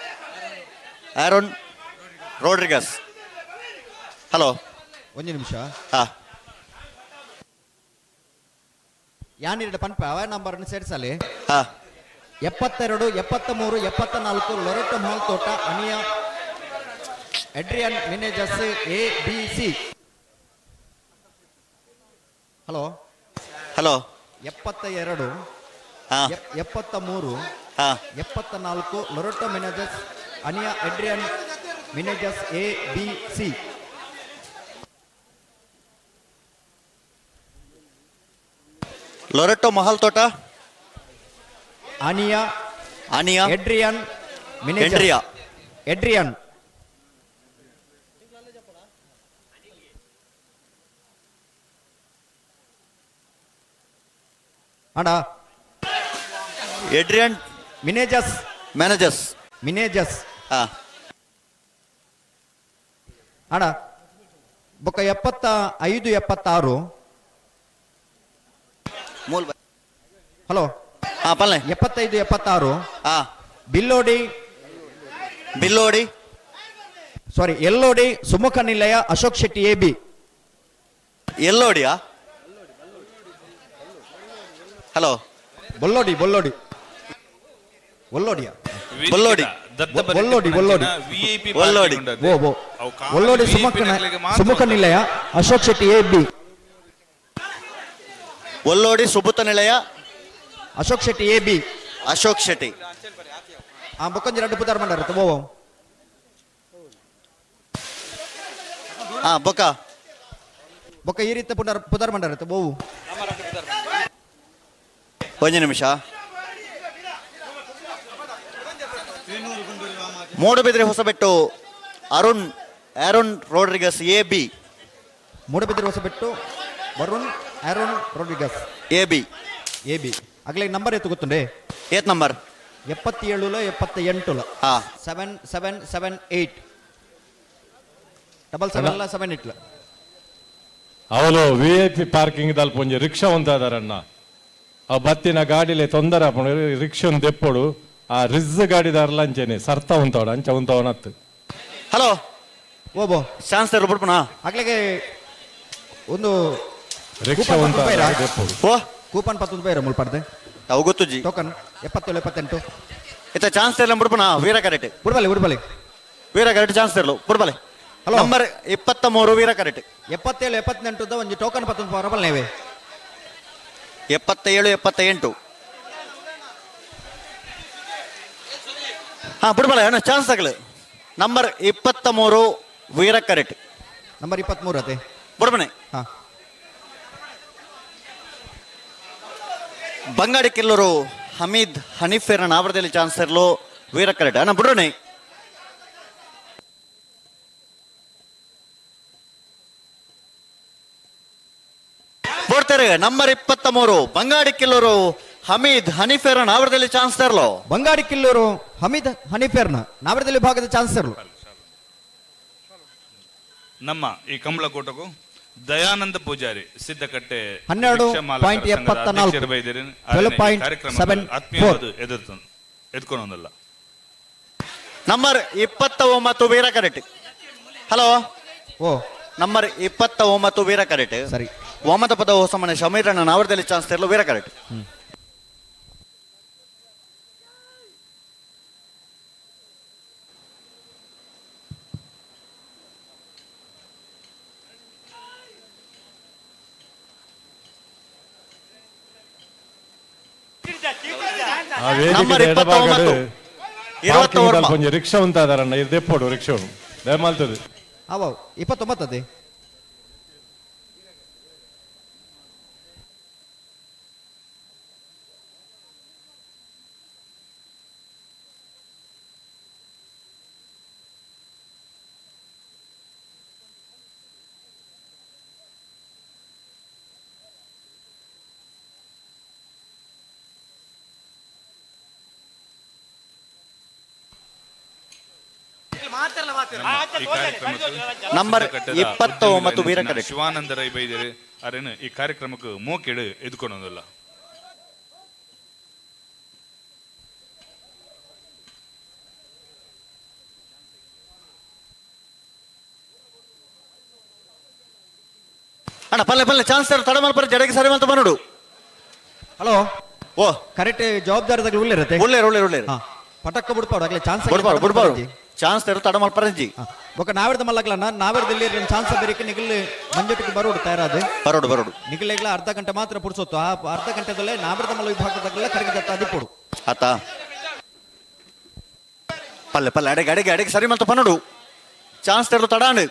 Aaron Rodrigues. Hello. ಒಂದು ನಿಮಿಷ. ಹಾ. ಯಾನಿರಡ ಪನ್ಪ ಅವ ನಂಬರ್ ಸೇರ್ಸಲಿ. ಹಾ. 72 73 74 ಲೊರೆಟೊ ಮಹಲ್ ತೋಟ Aniya Adrian Menezes A B C. Hello. Hello. 72 73 74 Loreto Menezes Aniya Adrian Menezes A B C. Loreto Mahal Thota Aniya Aniya Adrian Menezes Andrea. Adrian ಅಣ್ಣ ಎಡ್ರಿಯನ್ ಮಿನೇಜಸ್ ಮ್ಯಾನೇಜಸ್ ಮಿನೇಜಸ್ ಹಾ ಅಣ್ಣ ಬೊಕ್ಕ 75 76 ಮೂಲ. ಹಲೋ. ಹಾ ಪಲ್ಲೆ. 75 76 ಹಾ. ಬಿಲ್ಲೋಡಿ ಬಿಲ್ಲೋಡಿ ಸಾರಿ ಎಲ್ಲೋಡಿ ಸುಮುಖ ನಿಲಯ ಅಶೋಕ್ ಶೆಟ್ಟಿ ಎ ಬಿ. ಎಲ್ಲೋಡಿಯಾ? ಹಲೋ. ಬೊಲ್ಲೋಡಿ ಬೊಲ್ಲೋಡಿ ಒಲ್ಲೋಡಿಯಾ? ಬೊಲ್ಲೋಡಿ. ಒಲ್ಲೋಡಿ ಒಲ್ಲೋಡಿ ವಿಐಪಿ ಒಲ್ಲೋಡಿ. ಓ ಓ ಒಲ್ಲೋಡಿ ಸುಮುಖ ನಿಲಯ ಅಶೋಕ್ ಶೆಟ್ಟಿ ಎ ಬಿ. ಒಲ್ಲೋಡಿ ಸುಬುತ ನಿಲಯ ಅಶೋಕ್ ಶೆಟ್ಟಿ ಎ ಬಿ. ಅಶೋಕ್ ಶೆಟ್ಟಿ. ಆ ಬೊಕ್ಕೊಂಜಿ ರಡ್ಡು ಪುದಾರ್ ಮಂಡಾರ ಓ ಹಾ ಬೊಕ್ಕ ಬೊಕ್ಕ ಈ ರೀತಿ ಪುನರ್ ಪುದಾರ್ ಮಂಡಾರ ಓವು. ಒಂಜಿ ನಿಮಿಷ. Moodbidri Hosabettu Arun Aaron Rodrigues A B. Moodbidri Hosabettu Varun Aaron Rodrigues A B. A B. ಅಗ್ಲೆ number ಎತ್ತು ಗೊತ್ತುಂಡೆ? ಏತ್ ನಂಬರ್? 77 78. ಹಾ. 7 7 7 8 ಡಬಲ್ ಸೆವೆನ್ ಲ 7 8. ಅವಳು ವಿ I P parking ದಲ್ಪ ಒಂಜಿ ರಿಕ್ಷಾ ಉಂತಾದಾರಣ್ಣ. ಆ ಬತ್ತಿನ ಗಾಡಿಲೆ ತೊಂದರೆ ಆಪುಂಡು, ರಿಕ್ಷಾ ಒಂದು ದೆಪ್ಪೊಡು. ಆ ರಿಜ್ ಗಾಡಿದಾರಲ್ಲ ಅಂಚೆನೆ ಸರ್ತ ಉಂತಾವಡ ಅಂಚ ಉಂತಾವನತ್ತು. ಹಲೋ ಓಬೋ ಚಾನ್ಸ್ ತರು ಬಿಡ್ಪಣ ಅಗ್ಲೆಗೆ ಒಂದು ರಿಕ್ಷಾ ಉಂತಾವ ದೆಪ್ಪೊಡು. ಓ ಕೂಪನ್ 10 ರೂಪಾಯಿ ಮುಲ್ಪಡ್ದೆ. ಅವು ಗೊತ್ತುಜಿ. ಟೋಕನ್ 77 78. ಇತ್ತ ಚಾನ್ಸ್ ತರಲ ಬಿಡ್ಪಣ ವೀರ ಕರೆಕ್ಟ್. ಬುಡ್ಬಲೆ ಬುಡ್ಬಲೆ ವೀರ ಕರೆಕ್ಟ್ ಚಾನ್ಸ್ ತರಲು ಬುಡ್ಬಲೆ. ಹಲೋ ನಂಬರ್ 23 ವೀರ ಕರೆಕ್ಟ್. 77 78 ಒಂಜಿ ಟೋಕನ್ 10 ರೂಪಾಯಿ ಬಲ್ನೇವೆ. 77 78. ಹಾ ಬಿಡ್ಬಲ್ಲ ಅಣ್ಣ ಚಾನ್ಸ್ ತಗಲು. ನಂಬರ್ 23 ವೀರ ಕರೆಕ್ಟ್. ನಂಬರ್ 23 ಅದೇ ಬುಡ್ಬನೆ. ಹಾ. ಬಂಗಾಡಿ ಕಿಲ್ಲೂರು ಹಮೀದ್ ಹನೀಫೇರ್ನ ನಾವರದಲ್ಲಿ ಚಾನ್ಸ್ ಇರಲು ವೀರ ಕರೆಕ್ಟ್ ಅಣ್ಣ ಬಿಡ್ರೋಣೆ. ಬೋಡ್ತಾರೆ ನಂಬರ್ 23 ಬಂಗಾಡಿ ಕಿಲ್ಲೂರು ಹಮೀದ್ ಹನೀಫೇರ್ನ ನಾವರದಲ್ಲಿ ಚಾನ್ಸ್ ತರಲು. ಬಂಗಾಡಿ ಕಿಲ್ಲೂರು ಹಮೀದ್ ಹನೀಫೇರ್ನ ನಾವರದಲ್ಲಿ ಭಾಗದ ಚಾನ್ಸ್ ತರಲು. ನಮ್ಮ ಈ ಕಂಬಳಕೂಟಕ್ಕೂ ದಯಾನಂದ ಪೂಜಾರಿ ಸಿದ್ದಕಟ್ಟೆ 12.74 ಆತ್ಮೀಯವಾದ ಎದುರ್ಕೊಂಡಲ್ಲ. ನಂಬರ್ 29 ವೀರ ಕರೆಕ್ಟ್. ಹಲೋ ಓ ನಂಬರ್ 29 ವೀರ ಕರೆಕ್ಟ್. ಸರಿ. ವಾಮದ ಪದ ಹೊಸಮನೆ ಶಮೀರಣ್ಣ ನಾವರದಲ್ಲಿ ಚಾನ್ಸ್ ತರಲು ವೀರ ಕರೆಕ್ಟ್. ಆ ವೇದಿಕೆ ಎಡಭಾಗಡ್ ಪಾರ್ಕಿಂಗ್ ದಲ್ಪ ಒಂಜಿ ರಿಕ್ಷಾ ಉಂತಾದಾರಣ್ಣ. ಇದು ದೆಪ್ಪೊಡು ರಿಕ್ಷಾ ದಯಮಾಲ್ತದೆ. ಅವ 29 ಅದೇ. ನಂಬರ್ 29 ವೀರ ಕರೆಕ್ಟ್. ಶಿವಾನಂದ ರೈ ಬೈದೇರಿ ಅರೇನು ಈ ಕಾರ್ಯಕ್ರಮಕ್ಕೆ ಮೋಕೆಡು ಎದ್ಕೊಂಡೊಂದಲ್ಲ. ಅಣ್ಣ ಪಲ್ಲೆ ಪಲ್ಲೆ ಚಾನ್ಸ್ ತರು ತಡ ಮಲ್ಪರ ಜಡಗೆ ಸರಿ ಮಲ್ತ ಬನ್ನೋಡು. ಹಲೋ ಓ ಕರೆಕ್ಟ್ ಜವಾಬ್ದಾರಿ ಉಳ್ಳೇರತ್ತೆ. ಉಳ್ಳೇರು ಉಳ್ಳೇರು ಉಳ್ಳೇರು. ಪಟಕ್ಕ ಬಿಡ್ಪಾಡು ಆಗ್ಲೇ ಚಾನ್ಸ್ ಬಿಡ್ಬಾರು ಬಿಡ್ಬಾರು ಚಾನ್ಸ್ ತರು ತಡ ಮಲ್ಪರಂಜಿ. ಬೊಕ್ಕ ನಾವೆರ್ದ ಮಲ್ಲಗ್ಲಣ್ಣ ನಾವೆರ್ದಲ್ಲಿ ಚಾನ್ಸ್ ಬೇರೆ ನಿಗಲ್ ಮಂಜೊಟ್ಟಿಗೆ ಬರೋಡು ತಯಾರಾದ ಬರೋಡು ಬರೋಡು. ನಿಗಲೆಗ್ಲ ಅರ್ಧ ಗಂಟೆ ಮಾತ್ರ ಪುಡ್ಸೊತ್ತು. ಆ ಅರ್ಧ ಗಂಟೆದಲ್ಲೇ ನಾವೆರ್ದ ಮಲ್ಲ ವಿಭಾಗದಾಗಲ್ಲ ಕರಗಿ ದತ್ತ ಅದಿಪ್ಪೋಡು. ಆತ ಪಲ್ಲೆ ಪಲ್ಲೆ ಅಡೆಗೆ ಅಡೆಗೆ ಅಡೆಗೆ ಸರಿ ಮಲ್ತ ಪನ್ನೋಡು ಚಾನ್ಸ್ ತರು ತಡಾಂಡು.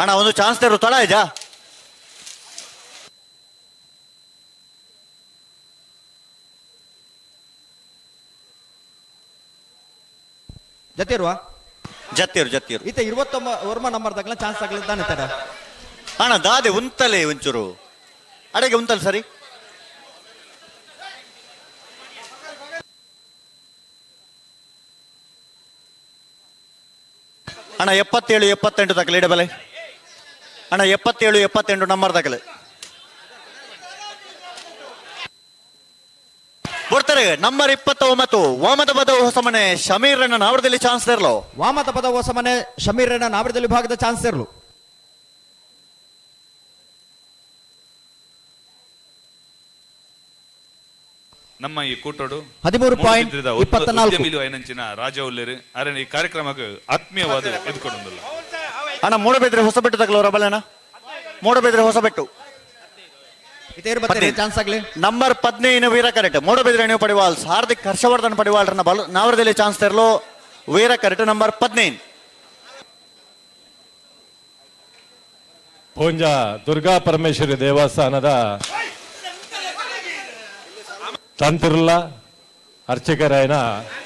ಅಣ್ಣ ಒಂದು ಚಾನ್ಸ್ ತರು ತಡ ಆಯ್ತಾ? ಜತ್ತಿರುವ ಜತ್ತಿರು ಜತ್ತಿರು ಈತ 29 ನಂಬರ್ ತಗಲ ಚಾನ್ಸ್ ತಗಲಿದ್ದಾನೆ ತಡ. ಅಣ್ಣ ದಾದೆ ಉಂತಲೆ ಒಂಚೂರು ಅಡೆಗೆ ಉಂತಲೆ ಸರಿ. ಅಣ್ಣ 77 78 ತಗಲಿ ಇಡಬಲೆ. ಅಣ್ಣ 77 78 ನಂಬರ್ ದಾಖಲೆ ಬರ್ತಾರೆ. ನಂಬರ್ 29 ವಾಮದ ಪದ ಹೊಸಮನೆ ಶಮೀರಣ್ಣ ನಾವರದಲ್ಲಿ ಚಾನ್ಸ್ ಇರಲು. ವಾಮದ ಪದ ಹೊಸಮನೆ ಶಮೀರಣ್ಣ ನಾವರದಲ್ಲಿ ವಿಭಾಗದ ಚಾನ್ಸ್ ಇರಲು. ನಮ್ಮ ಈ ಕೂಟೋಡು 13.24 ಐನಂಚಿನ ರಾಜ ಉಲ್ಲೇರಿ ಅರೆ ಈ ಕಾರ್ಯಕ್ರಮಕ್ಕೆ ಆತ್ಮೀಯವಾದ ಎದ್ಕೊಂಡಿಲ್ಲ. ಅಣ್ಣ ಮೂಡಬಿದ್ರೆ ಹೊಸಬೆಟ್ಟು ತಗಲೋರ ಬಲಣ್ಣ, ಮೂಡಬಿದ್ರೆ ಹೊಸಬೆಟ್ಟು ನಂಬರ್ 15 ವೀರ ಕರೆಕ್ಟ್ ಮೂಡಬಿದ್ರೆ ನೀವು ಪಡಿವಾಲ್ಸ್ ಹಾರ್ದಿಕ್ ಹರ್ಷವರ್ಧನ್ ಪಡಿವಾಲ್ರನ್ನ ಬಲ ನಾವರದಲ್ಲಿ ಚಾನ್ಸ್ ತರಲು ವೀರ ಕರೆಕ್ಟ್ ನಂಬರ್ 15. ಪೂಂಜ ದುರ್ಗಾ ಪರಮೇಶ್ವರಿ ದೇವಸ್ಥಾನದ ತಂತಿರ್ಲ ಅರ್ಚಕರಾಯನ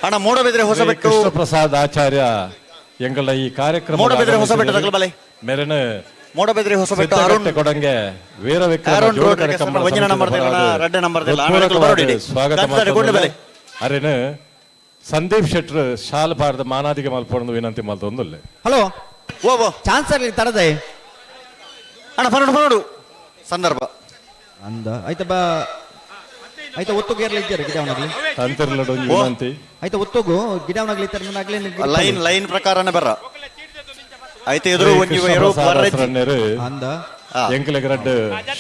ಅಣ್ಣ ಮೂಡಬಿದ್ರೆ ಹೊಸಬೆಟ್ಟು ಕೃಷ್ಣ ಪ್ರಸಾದ್ ಆಚಾರ್ಯ ಎಂಗಳ ಈ ಕಾರ್ಯಕ್ರಮ ಮೂಡಬಿದ್ರೆ ಹೊಸಬೆಟ್ಟು ತಗಲಬಲೆ ಮೇರೆನ ಮೂಡಬಿದ್ರೆ ಹೊಸಬೆಟ್ಟು ಅರುಣ್ ಕೊಡಂಗೆ ವೀರ ವಿಕ್ರಮ ಸ್ವಾಗತ. ಅರೇನು ಸಂದೀಪ್ ಶೆಟ್ಟರ್ ಶಾಲ್ ಭಾರತ ಮಾನಾದಿಗೆ ಮಲ್ಪೊಂದು ವಿನಂತಿ ಮಲ್ತೊಂದುಲ್ಲೆ. ಹಲೋ ಚಾನ್ಸ್ ಆಗಲಿ ತರದೆ ಅಣ್ಣ ಫನೋಡು ಫನೋಡು ಸಂದರ್ಭ ಅಂದ ಆಯ್ತ ಬಾ ಆಯ್ತಾ ಒತ್ತುಗು ಇರ್ಲಿ ಇದ್ದಾರೆ ಗಿಡವನಾಗ್ಲಿ ತಂತಿರ್ಲಡೊಂಜಿ ವಿನಂತಿ. ಆಯ್ತಾ ಒತ್ತುಗು ಗಿಡವನಾಗ್ಲಿ ಇತ್ತರನಾಗ್ಲಿ ಲೈನ್ ಲೈನ್ ಪ್ರಕಾರನೇ ಬರ್ರ ಆಯ್ತು ಎದುರು ಒಂಜಿ ಎರು ಅಂದ ಎಂಕಲೆಗ್ ರಡ್ಡ್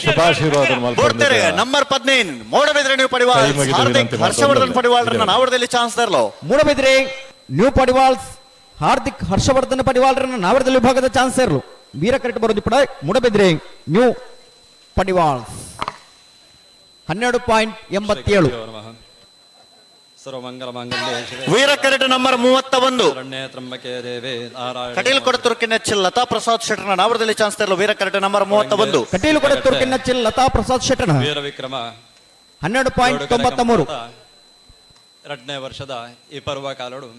ಶುಭಾಶೀರ್ವಾದ ಮಲ್ಪೊಂದು. ನಂಬರ್ 15 ಮೂಡಬಿದ್ರೆ ನ್ಯೂ ಪಡಿವಾಲ್ ಹಾರ್ದಿಕ್ ಹರ್ಷವರ್ಧನ್ ಪಡಿವಾಲ್ರನ್ನ ನಾವರದಲ್ಲಿ ಚಾನ್ಸ್ ತರಲೋ. ಮೂಡಬಿದ್ರೆ ನ್ಯೂ ಪಡಿವಾಲ್ಸ್ ಹಾರ್ದಿಕ್ ಹರ್ಷವರ್ಧನ್ ಪಡಿವಾಲ್ರನ್ನ ನಾವರದಲ್ಲಿ ವಿಭಾಗದ ಚಾನ್ಸ್ ಇರಲು. ವೀರ ಕರೆಕ್ಟ್ ಬರೋದು ಪಡ ಮೂಡಬಿದ್ರೆ ನ್ಯೂ ಪಡಿವಾಲ್ಸ್ 12.87. ವೀರ ಕರೆಟ್ ನಂಬರ್ 31 ಕಟೀಲ್ ಕೊಡತುರ್ಕಿನ ಚಿಲ್ ಲತಾ ಪ್ರಸಾದ್ ಶೆಟ್ಟರ್ನ ನಾವರದಲ್ಲಿ ಚಾನ್ಸ್ ತರಲು ವೀರ ಕರೆಟ್ ನಂಬರ್ 31. ಕಟೀಲ್ ಕೊಡತುರ್ಕಿನ ಚಿಲ್ ಲತಾ ಪ್ರಸಾದ್ ಶೆಟ್ಟರ್ನ ವೀರ ವಿಕ್ರಮ 12.93. ಎರಡನೇ ವರ್ಷದ ಈ ಪರ್ವ ಕಾಲೋಡು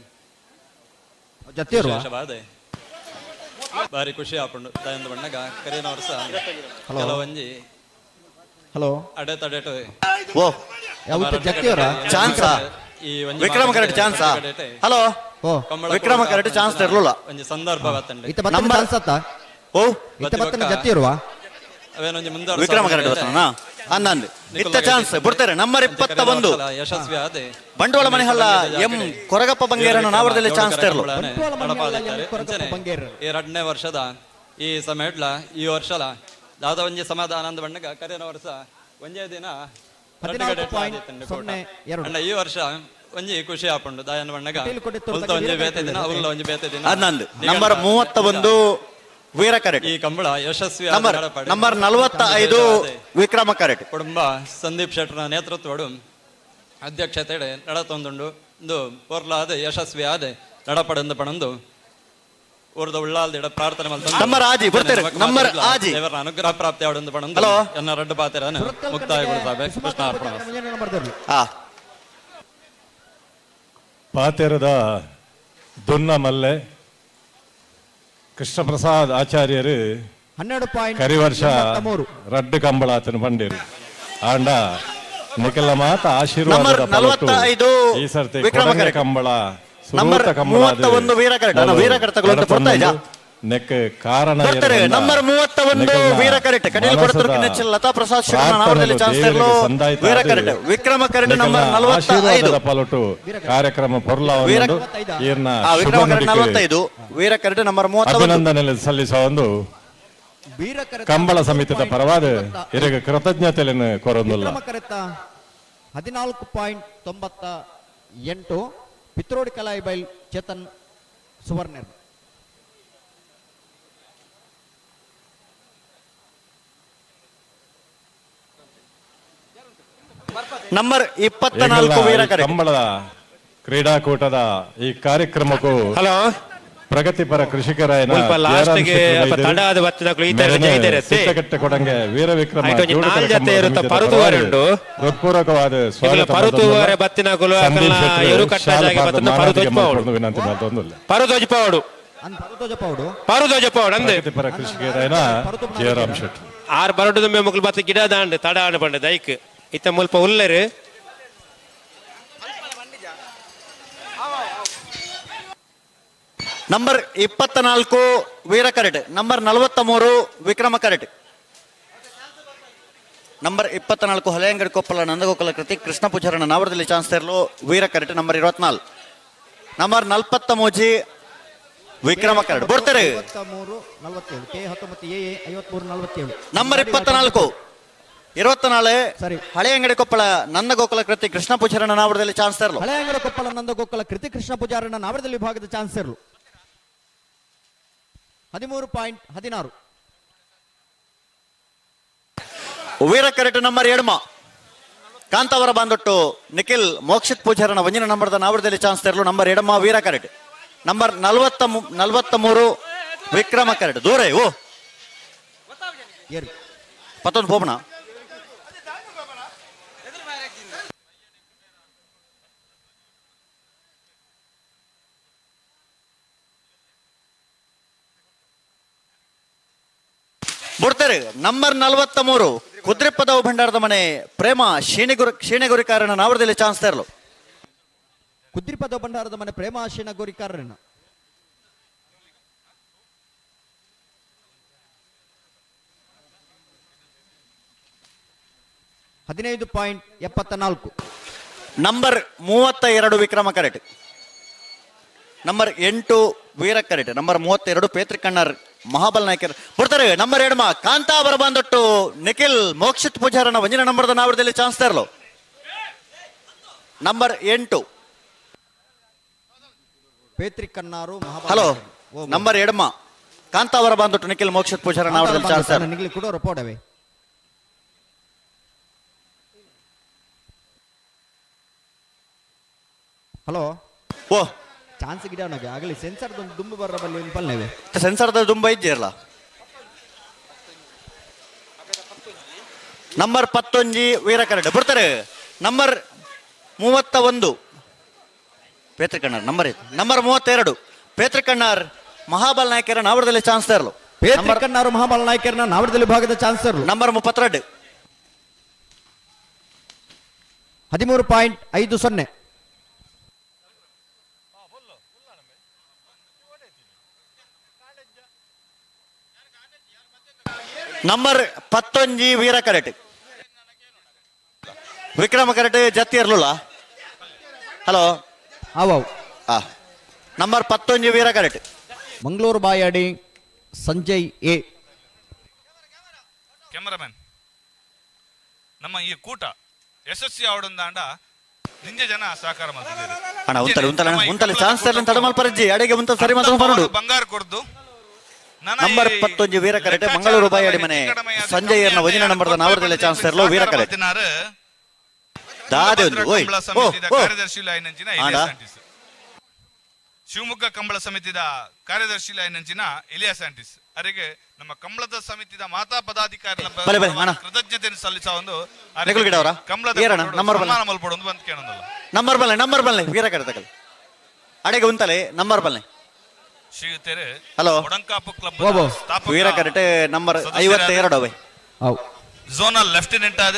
ಬಾರಿ ಖುಷಿ ಆಪುಂಡು ದಯಂದ ಬಣ್ಣಗ ಕರಿನ ವರ್ಷ ಕೆಲವೊಂಜಿ ಹಲೋ ಅಡೆತಡೆಟು ಓ ಚಾನ್ಸ್ ವಿಕ್ರಮ ಕರೆಕ್ಟ್ ಚಾನ್ಸ್. ಹಲೋ ವಿಕ್ರಮ ಕರೆಕ್ಟ್ ಚಾನ್ಸ್ ತರಲಿಲ್ಲ ಒಂಜಿ ಸಂದರ್ಭ ಬತ್ತಂಡೆ ಇತ್ತ ಬತ್ತನ ಚಾನ್ಸ್ ಅತ್ತ ಓ ಇತ್ತ ಬತ್ತನ ಜತ್ತಿ ಇರುವ ಅವೇನೊಂಜಿ ಮುಂದೆ ವಿಕ್ರಮ ಕರೆಕ್ಟ್ ಬತ್ತನ ಅನ್ನಂದು ಇತ್ತ ಚಾನ್ಸ್ ಬಿಡ್ತಾರೆ. ನಂಬರ್ 21 ಯಶಸ್ವಿ ಆದೆ ಬಂಡವಾಳ ಮನೆಹಳ್ಳ ಎಂ ಕೊರಗಪ್ಪ ಬಂಗೇರನ ನಾವರದಲ್ಲಿ ಚಾನ್ಸ್ ತರಲು. ಈ ಎರಡನೇ ವರ್ಷದ ಈ ಸಮಯಡ್ಲ ಈ ವರ್ಷಲ ದಾದ ಒಂಜಿ ಸಮಾಧಾನ ಅಂದ ಬಣ್ಣಗ ಕರಿನ ವರ್ಷ ಒಂಜೇ ದಿನ ಅಣ್ಣ ಈ ವರ್ಷ ಒಂಜಿ ಖುಷಿ ಆಪುಂಡು ದಾಯನ ಬಣ್ಣಗ ಒಂಜಿ ಬೇತೆ ದಿನ ಅವಲ್ಲ ಒಂಜಿ ಬೇತೆ ದಿನ ಹನ್ನೊಂದು ನಂಬರ್ 31 ವೀರ ಕರೆಕ್ಟ್ ಈ ಕಂಬಳ ಯಶಸ್ವಿ ನಂಬರ್ 45 ವಿಕ್ರಮ ಕರೆಕ್ಟ್ ಕುಟುಂಬ ಸಂದೀಪ್ ಶೆಟ್ಟರ್ನ ನೇತೃತ್ವಡು ಅಧ್ಯಕ್ಷತೆ ನಡತೊಂದುಂಡು ಇಂದು ಪೊರ್ಲಾದ ಯಶಸ್ವಿ ಆದ ನಡಪಡೆಂದು ಪಣಂದು ಊರ್ದ ಉಳ್ಳಾಲ್ದಿಡ ಪ್ರಾರ್ಥನೆ ಮಲ್ತೊಂದು ನಂಬರ್ ಆಜಿ ಬರ್ತಾರೆ ನಂಬರ್ ಆಜಿ ದೇವರ ಅನುಗ್ರಹ ಪ್ರಾಪ್ತಿ ಆವಡೆಂದು ಪಣಂದು ಎನ್ನ ರಡ್ಡು ಪಾತೆರನ್ನು ಮುಕ್ತಾಯಗೊಳಿಸಬೇಕು. ಕೃಷ್ಣಾರ್ಪಣ. ಪಾತೆರದ ದುನ್ನ ಮಲ್ಲೆ ಕೃಷ್ಣಪ್ರಸಾದ್ ಆಚಾರ್ಯರು ಕರಿವರ್ಷ ರಡ್ಡು ಕಂಬಳಾತನ ಬಂಡಿರು ಆಂಡ ನಿಖಲ ಮಾತ ಆಶೀರ್ವಾದದ ಫಲಟ್ಟು ಈ ಸರ್ತಿ ಕೊಡಂಗೆ ಕಂಬಳ ನಂಬರ್ 31 ವೀರ ಕರೆಕ್ಟ್ ಅಣ್ಣ ವೀರ ಕರೆಕ್ಟ್ ತಗೊಳ್ಳುತ್ತೆ ಬರ್ತಾ ಇದ್ಯಾ ನೆಕ್ ಕಾರಣ ನಂಬರ್ 31 ವೀರ ಕರೆಕ್ಟ್ ಕಟೀಲ್ ಕೊಡತುರ್ಕಿನ ಚಿಲ್ ಲತಾ ಪ್ರಸಾದ್ ಶೆಟ್ಟರ್ ನಾವರದಲ್ಲಿ ಚಾನ್ಸ್ ತರಲು ವೀರ ಕರೆಕ್ಟ್ ವಿಕ್ರಮ ಕರೆಕ್ಟ್ ನಂಬರ್ 45 ಫಲಟ್ಟು ಕಾರ್ಯಕ್ರಮ ಪೊರ್ಲವನ್ನು ಈರ್ನ ವಿಕ್ರಮ ಕರೆಕ್ಟ್ 45 ವೀರ ಕರೆಕ್ಟ್ ನಂಬರ್ 31 ಅಭಿನಂದನೆ ಸಲ್ಲಿಸುವ ಒಂದು ಕಂಬಳ ಸಮಿತಿದ ಪರವಾದ ಇರಗ ಕೃತಜ್ಞತೆಯನ್ನು ಕೋರೊಂದುಲ್ಲ. ವಿಕ್ರಮ ಕರೆತ 14.98 ಪಿತ್ರೋಡಿ ಕಲಾಯಿ ಬೈಲ್ ಚೇತನ್ ಸುವರ್ಣರ್. ನಂಬರ್ 24 ವೀರ ಕರೆಕ್ಟ್ ಕಂಬಳದ ಕ್ರೀಡಾಕೂಟದ ಈ ಕಾರ್ಯಕ್ರಮಕ್ಕೂ ಹಲೋ ಪ್ರಗತಿಪರ ಕೃಷಿಕರಾಯನ ಸಿದ್ದಕಟ್ಟೆ ಕೊಡಂಗೆ ವೀರ ವಿಕ್ರಮ ಹೃತ್ಪೂರ್ವಕವಾದ ಸ್ವಾಗತ ವಿನಂತಿ ಮಲ್ತೊಂದುಲ್ಲೆ. ಪ್ರಗತಿಪರ ಕೃಷಿಕರಾಯನ ಜಯರಾಮ್ ಶೆಟ್ಟಿ ಆರ್ ಬರಡುದ ಮಕ್ಕಳು ಬತ್ತ ಗಿಡ ದಾಂಡ್ ತಡ ಆಂಡ್ ಪಂಡ ದೈಕ್ ಇತ್ತ ಮುಲ್ಪ ಉಲ್ಲೆರು. ನಂಬರ್ 24 ವೀರ ಕರೆಟ್, ನಂಬರ್ 43 ವಿಕ್ರಮ ಕರೆಟ್. ನಂಬರ್ 24 ಹಳೆಯಂಗಡಿ ಕೊಪ್ಪಳ ನಂದಗೋಕುಲ ಕೃತಿ ಕೃಷ್ಣ ಪೂಜಾರನ ನಾವರದಲ್ಲಿ ಚಾನ್ಸ್ ತರಲು ವೀರ ಕರೆಟ್. ನಂಬರ್ 24, ನಂಬರ್ 43 ವಿಕ್ರಮ ಕರೆಟ್ ಬರ್ತಾರೆ. 53 47 ಕೆ 19 ಎ 53 47. ನಂಬರ್ 24 24 ಸರಿ. ಹಳೆಯಂಗಡಿ ಕೊಪ್ಪಳ ನಂದಗೋಕುಲ ಕೃತಿ ಕೃಷ್ಣ ಪೂಜಾರನ ನಾವರದಲ್ಲಿ ಚಾನ್ಸ್ ತರಲು. ಹಳೆಯಂಗಡಿ ಕೊಪ್ಪಳ ನಂದಗೋಕುಲ ಕೃತಿ ಕೃಷ್ಣ ಪೂಜಾರನ ನಾವರದಲ್ಲಿ ವಿಭಾಗದ ಚಾನ್ಸ್ ತರಲು 13.16. ವೀರ ಕರೆಟ್ ನಂಬರ್ 7 ಕಾಂತಾವರ ಬಾಂದೊಟ್ಟು ನಿಖಿಲ್ ಮೋಕ್ಷಿತ್ ಪೂಜಾರನ ಒಂದಿನ ನಂಬರ್ದ ನಾವರದಲ್ಲಿ ಚಾನ್ಸ್ ತರಲು. ನಂಬರ್ 7 ವೀರ ಕರೆಟ್, ನಂಬರ್ 43 ವಿಕ್ರಮ ಕರೆಟ್. ದೂರ ಓ ಪತ್ತೊಂದು ಪೋಪಣ. ಬಿಡ್ತಾರೆ. ನಂಬರ್ 43 ಕುದ್ರೆಪದವು ಭಂಡಾರದ ಮನೆ ಪ್ರೇಮ ಶೀಣೆಗುರಿಕಾರನ ನಾವರದಲ್ಲಿ ಚಾನ್ಸ್ ತರಲು. ಕುದ್ರಿಪದವು ಭಂಡಾರದ ಮನೆ ಪ್ರೇಮ ಶೀಣಗುರಿಕಾರನ 15.74. ನಂಬರ್ 32 ವಿಕ್ರಮ ಕರೆಟ್, ನಂಬರ್ 8 ವೀರ ಕರೆಟ್, ನಂಬರ್ 32 ಪೇತ್ರಿಕಣ್ಣರ್ ಮಹಾಬಲ್ ನಾಯ್ಕರ್ ಬರ್ತಾರೆ. ನಂಬರ್ 7 ಕಾಂತಾವರ ಬಾಂದೊಟ್ಟು ನಿಖಿಲ್ ಮೋಕ್ಷಿತ್ ಪೂಜಾರನ ಒಂದಿನ ನಂಬರ್ದ ನಾವರದಲ್ಲಿ ಚಾನ್ಸ್ ತರಲು. ನಂಬರ್ 8 ಪೇತ್ರಿಕಣ್ಣಾರು ಮಹಾಬಲ. ಹಲೋ, ನಂಬರ್ 7 ಕಾಂತಾವರ ಬಾಂದೊಟ್ಟು ನಿಖಿಲ್ ಮೋಕ್ಷಿತ್ ಪೂಜಾರನ ನಾವರದಲ್ಲಿ ಚಾನ್ಸ್ ತರಲು. ನಿಖಿಲ್ ಕೂಡ ಪೋಡವೆ. ಹಲೋ ಓ ಚಾನ್ಸ್ ಗಿಡ ಆಗಲಿ ಸೆನ್ಸರ್ ದುಂಬು ಬರ ಬಲ್ಲಿ ಪಲ್ನೇವೆ ಸೆನ್ಸರ್ದ ದುಂಬ ಇದ್ದೀರಲ್ಲ. ನಂಬರ್ 11 ವೀರ ಕರಡ್ ಬರ್ತಾರೆ. ನಂಬರ್ 31 ಪೇತ್ರಿಕಣ್ಣರ್ ನಂಬರ್ ನಂಬರ್ 32 ಪೇತ್ರಿಕಣ್ಣರ್ ಮಹಾಬಲ್ ನಾಯ್ಕರ ನಾವರದಲ್ಲಿ ಚಾನ್ಸ್ ತರಲು. ಪೇತ್ರಿಕಣ್ಣಾರು ಮಹಾಬಲ್ ನಾಯ್ಕರನ ನಾವರದಲ್ಲಿ ಭಾಗದ ಚಾನ್ಸ್ ತರಲು. ನಂಬರ್ 32 13.50. ನಂಬರ್ 11 ವೀರ ಕರೆಟ್, ವಿಕ್ರಮ ಕರೆಟ್ ಜತ್ತಿ ಇರ್ಲಿಲ್ಲ. ಹಲೋ ಅವ್ number 11 Veera correct. Mangaluru Bayadi Sanjay A cameraman. ನಮ್ಮ ಈ ಕೂಟ ಯಶಸ್ವಿ ಆವಡಂದಾಂಡ ನಿಂಜ ಜನ ಸಹಕಾರ ಮಾಡ್ತಿದ್ದಾರೆ. ಅಣ್ಣ ಉಂತಲೆ ಉಂತಲೆ ಉಂತಲೆ ಚಾನ್ಸ್ ತರಲಿ ತಡಮಲ್ಪರಜ್ಜಿ ಅಡಿಗೆ ಉಂತ ಸರಿ ಮಾತ್ರ ಬರೋಡು. ಬಂಗಾರ ಕೊಡ್ದು ನಂಬರ್ 11 ವೀರ ಕರೆಟೆ ಮಂಗಳೂರು ಬಾಯಾಡಿ ಮನೆ ಸಂಜಯ್ ವಜಿನ ನಂಬರ್ದ ನಾವರದಲ್ಲಿ ಚಾನ್ಸ್ ತರಲು ವೀರ ಕರೆಟೆ. ದಾದೆ ಒಂದು ಓಯ್ ಓ ಕಾರ್ಯದರ್ಶಿ ಲೈನಂಚಿನ ಇಲಿಯಾಸ್ ಆಂಟಿಸ್, ಶಿವಮೊಗ್ಗ ಕಂಬಳ ಸಮಿತಿದ ಕಾರ್ಯದರ್ಶಿ ಲೈನಂಚಿನ ಇಲಿಯಾಸ್ ಆಂಟಿಸ್ ಅವರಿಗೆ ನಮ್ಮ ಕಂಬಳದ ಸಮಿತಿದ ಮಾತಾ ಪದಾಧಿಕಾರಿಗಳ ಕೃತಜ್ಞತೆಯನ್ನು ಸಲ್ಲಿಸ ಒಂದು ಕಂಬಳದ ಸನ್ಮಾನ ಮಲ್ಪಡೊಂದು ಬಂದ್ ಕೇಳೋದಲ್ಲ. ನಂಬರ್ ಬಲ್ಲೆ ನಂಬರ್ ಬಲ್ಲೆ ವೀರ ಕರೆಟೆ ಅಡೆಗೆ ಉಂತಲೆ ನಂಬರ್ ಬಲ್ಲೆ. ಹಲೋ ಕ್ಲಬ್ ವೀರ ಕರೆಟೆ ನಂಬರ್ 52 ಅವೆ. ಝೋನಲ್ ಲೆಫ್ಟಿನೆಂಟ್ ಆದ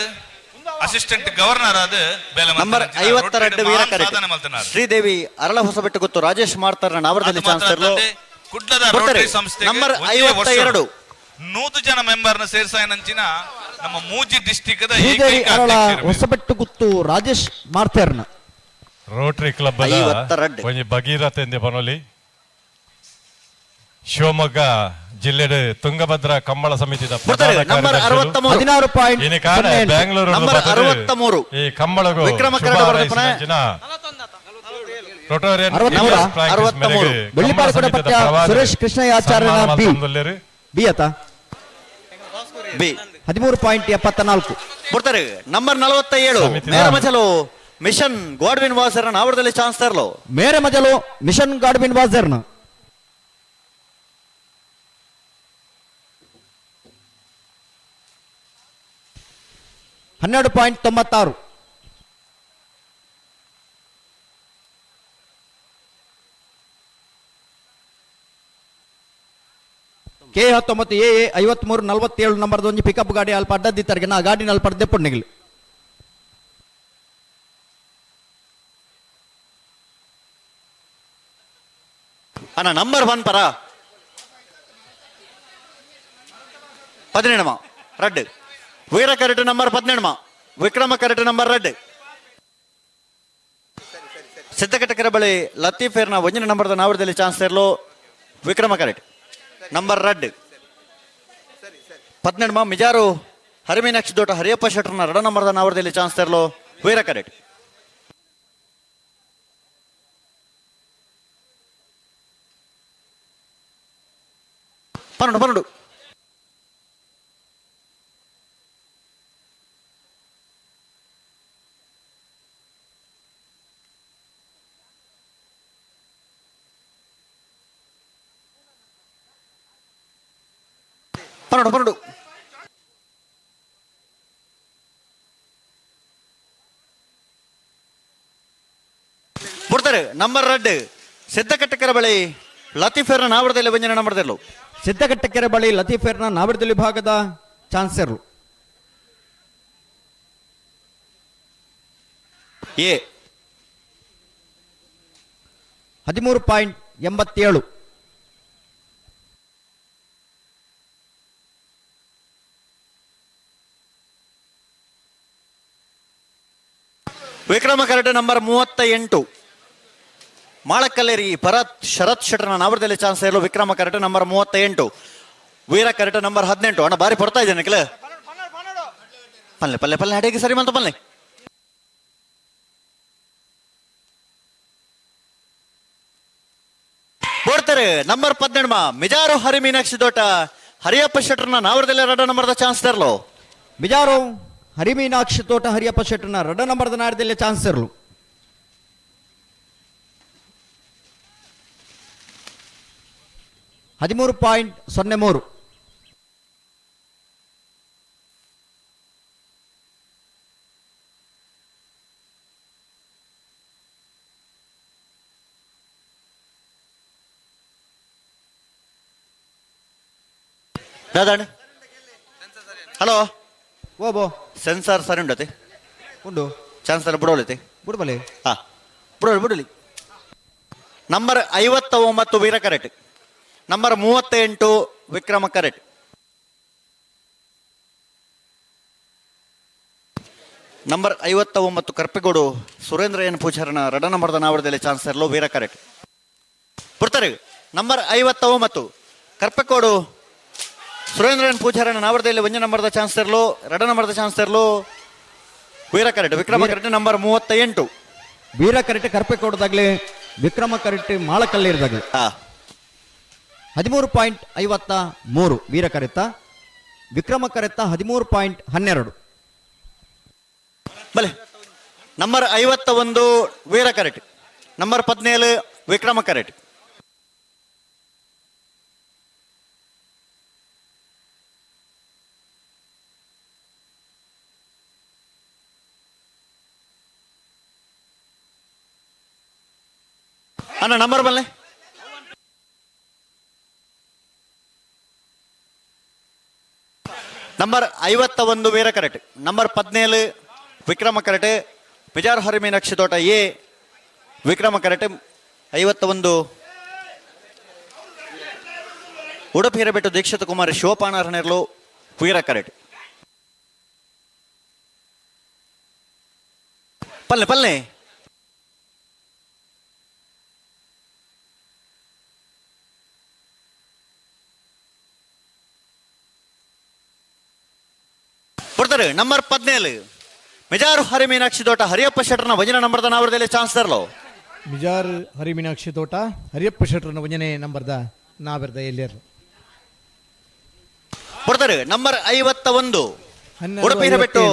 ಅಸಿಸ್ಟೆಂಟ್ ಗವರ್ನರ್ ಆದ ನಂಬರ್ 52 ವೀರ ಕರೆಟೆ ಶ್ರೀದೇವಿ ಅರಳ ಹೊಸಬೆಟ್ಟು ಗೊತ್ತು ರಾಜೇಶ್ ಮಾರ್ತಾರ ನಾವರದಲ್ಲಿ ಚಾನ್ಸ್ ತರಲು. ಕುಡ್ಲದ ರೋಟರಿ ಸಂಸ್ಥೆ ನಂಬರ್ 52 100 ಜನ ಮೆಂಬರ್ನ ಸೇರ್ಸಾಯನಂಚಿನ ನಮ್ಮ ಮೂಜಿ ಡಿಸ್ಟಿಕ್ ಶ್ರೀದೇವಿ ಅರಳ ಹೊಸಬೆಟ್ಟು ಗುತ್ತು ರಾಜೇಶ್ ಮಾರ್ತಾರ್ನ ರೋಟರಿ ಕ್ಲಬ್ ಒಂಜಿ ಭಗೀರಥ ಎಂದೆ ಬನೋಲಿ. ಶಿವಮೊಗ್ಗ ಜಿಲ್ಲೆಡ್ ತುಂಗಭದ್ರಾ ಕಂಬಳ ಸಮಿತಿದ ಬೆಂಗಳೂರು ಈ ಕಂಬಳಗೂ ಸುರೇಶ್ ಕೃಷ್ಣಯಾಚಾರ್ಯ ಬಿ ಆತ ಬಿ 13.74 ಬರ್ತಾರೆ. ನಂಬರ್ 47 ಮೇರ ಮಜಲು ಮಿಷನ್ ಗಾಡ್ವಿನ್ ವಾಸರ್ನ ಆವರದಲ್ಲಿ ಚಾನ್ಸ್ ತರಲು. ಮೇರ ಮಜಲು ಮಿಷನ್ ಗಾಡ್ವಿನ್ ವಾಸರ್ನ 12.96. ಕೆ 19 ಎ 53 47 ನಂಬರ್ದ ಒಂಜಿ ಪಿಕಪ್ ಗಾಡಿ ಅಲ್ಪ ಅಡ್ಡದಿತ್ತರ್ಗೆ ನಾ ಗಾಡಿನ ಅಲ್ಪ ದೆಪ್ಪೊಂಡಿಗ್ಲು. ಅಣ್ಣ ನಂಬರ್ 1 ಪರ 17 ರಡ್ಡು ವೀರ ಕರೆಟ್ ನಂಬರ್ 17 ವಿಕ್ರಮ ಕರೆಟ್ ನಂಬರ್ 2 ಸಿದ್ದಕಟ್ಟಕರ ಬಳಿ ಲತೀಫೇರ್ನ 1 ನಂಬರ್ದ ನಾವರದಲ್ಲಿ ಚಾನ್ಸ್ ಇರಲು ವಿಕ್ರಮ ಕರೆಟ್ ನಂಬರ್ 2 18 ಮಿಜಾರು ಹರಿಮೀನಾಕ್ಷಿ ದೋಟ ಹರಿಯಪ್ಪ ಶೆಟ್ಟರ್ನ 2 ನಂಬರ್ದ ನಾವರದಲ್ಲಿ ಚಾನ್ಸ್ ಇರಲು ವೀರ ಕರೆಟ್. 12 12 12 12 ಬಿಡ್ತಾರೆ ನಂಬರ್ 2 ಸಿದ್ದಕಟ್ಟಕರ ಬಳಿ ಲತೀಫೇರ್ನ ನಾವರದಲ್ಲಿ ಬಂಜನ ನಂಬರ್ದಲ್ಲೂ ಸಿದ್ದಕಟ್ಟಕೆರೆ ಬಳಿ ಲತೀಫೇರ್ನ ನಾವರದಲ್ಲಿ ಭಾಗದ ಚಾನ್ಸರ್ ಎ 13.87. ವಿಕ್ರಮ ಕರಟೆ ನಂಬರ್ 38 ಮಾಳಕಲ್ಲೇರಿ ಭರತ್ ಶರತ್ ಶೆಟ್ಟರ್ನ ನಾವರದಲ್ಲಿ ಚಾನ್ಸ್ ಇರಲು ವಿಕ್ರಮ ಕರಟೆ ನಂಬರ್ 38 ವೀರ ಕರಟೆ ನಂಬರ್ 18. ಅಣ್ಣ ಬಾರಿ ಪಡ್ತಾ ಇದ್ದೇನೆ ಕೆಲ ಪಲ್ಲೆ ಪಲ್ಲೆ ಪಲ್ಲೆ ಅಡಿಗೆ ಸರಿ ಮಂತ ಪಲ್ಲೆ ಬೋಡ್ತಾರೆ ನಂಬರ್ 18 ಮಿಜಾರು ಹರಿ ಮೀನಾಕ್ಷಿ ದೋಟ ಹರಿಯಪ್ಪ ಶೆಟ್ಟರ್ನ ನಾವರದಲ್ಲಿ 2 ನಂಬರ್ದ ಚಾನ್ಸ್ ತರಲು ಮಿಜಾರು ಹರಿಮೀನಾಕ್ಷಿ ತೋಟ ಹರಿಯಪ್ಪ ಶೆಟ್ಟರ್ನ 2 ನಂಬರ್ದ ನಾಡದಲ್ಲಿ ಚಾನ್ಸ್ ಇರಲು 13.03. ದಾದಾಣ ಹಲೋ ಓಬೋ ಸೆನ್ಸಾರ್ ಸರಿ ಉಂಡತೆ ಉಂಡು ಚಾನ್ಸರ್ ಬಿಡೋಲತೆ ಬಿಡಬಲೆ ಹಾ ಬಿಡೋಲಿ ಬಿಡಲಿ. ನಂಬರ್ 59 ವೀರ ಕರೆಟ್ ನಂಬರ್ 38 ವಿಕ್ರಮ ಕರೆಟ್ ನಂಬರ್ 59 ಕರ್ಪಿಗೋಡು ಸುರೇಂದ್ರ ಎನ್ ಪೂಜಾರನ 2 ನಂಬರ್ದ ನಾವರದಲ್ಲಿ ಚಾನ್ಸ್ ಇರಲು ವೀರ ಕರೆಟ್ ಬಿಡ್ತಾರೆ. ನಂಬರ್ 59 ಕರ್ಪಿಗೋಡು ಸುರೇಂದ್ರ ಎನ್ ಪೂಜಾರನ ನಾವರದಲ್ಲಿ 1 ನಂಬರ್ದ ಚಾನ್ಸ್ ಇರಲು 2 ನಂಬರ್ದ ಚಾನ್ಸ್ ಇರಲು ವೀರ ಕರೆಟ್ ವಿಕ್ರಮ ಕರೆಟ್ ನಂಬರ್ 38 ವೀರ ಕರೆಟ್ ಕರ್ಪಿಕೋಡದಾಗ್ಲಿ ವಿಕ್ರಮ ಕರೆಟ್ ಮಾಳಕಲ್ಲಿರದಾಗ್ಲಿ 13.53 ವೀರ ಕರೆತ ವಿಕ್ರಮ ಕರೆತ 13.12. ಬಲೆ ನಂಬರ್ 51 ವೀರ ಕರೆಟ್ ನಂಬರ್ 17 ವಿಕ್ರಮ ಕರೆಟ್. ಅಣ್ಣ ನಂಬರ್ ಬಲ್ಲೆ ನಂಬರ್ 51 ವೀರ ಕರೆಟ್ ನಂಬರ್ 17 ವಿಕ್ರಮ ಕರೆಟ್ ಪಿಜಾರ್ ಹರಿಮೀನಾಕ್ಷಿ ತೋಟ ಎ ವಿಕ್ರಮ ಕರೆಟ್ 51 ಉಡುಪಿ ಹಿರಬೆಟ್ಟು ದೀಕ್ಷಿತ ಕುಮಾರ್ ಶಿವಪಾಣರ್ನೆರ್ಲು ವೀರ ಕರೆಟ್. ಪಲ್ಲೆ ಪಲ್ಲೆ ಕೊಡ್ತಾರೆ ನಂಬರ್ 17 ಮಿಜಾರು ಹರಿಮೀನಾಕ್ಷಿ ತೋಟ ಹರಿಯಪ್ಪ ಶೆಟ್ಟರ್ನ ವಜನ ನಂಬರ್ದ ನಾವರದಲ್ಲಿ ಚಾನ್ಸ್ ತರಲು ಮಿಜಾರ್ ಹರಿಮೀನಾಕ್ಷಿ ತೋಟ ಹರಿಯಪ್ಪ ಶೆಟ್ಟರ್ನ ವಜನೆ ನಂಬರ್ದ ನಾವರದ ಎಲ್ಲಿಯರು ಕೊಡ್ತಾರೆ ನಂಬರ್ 51 ಉಡುಪಿ ಹಿರಬೆಟ್ಟು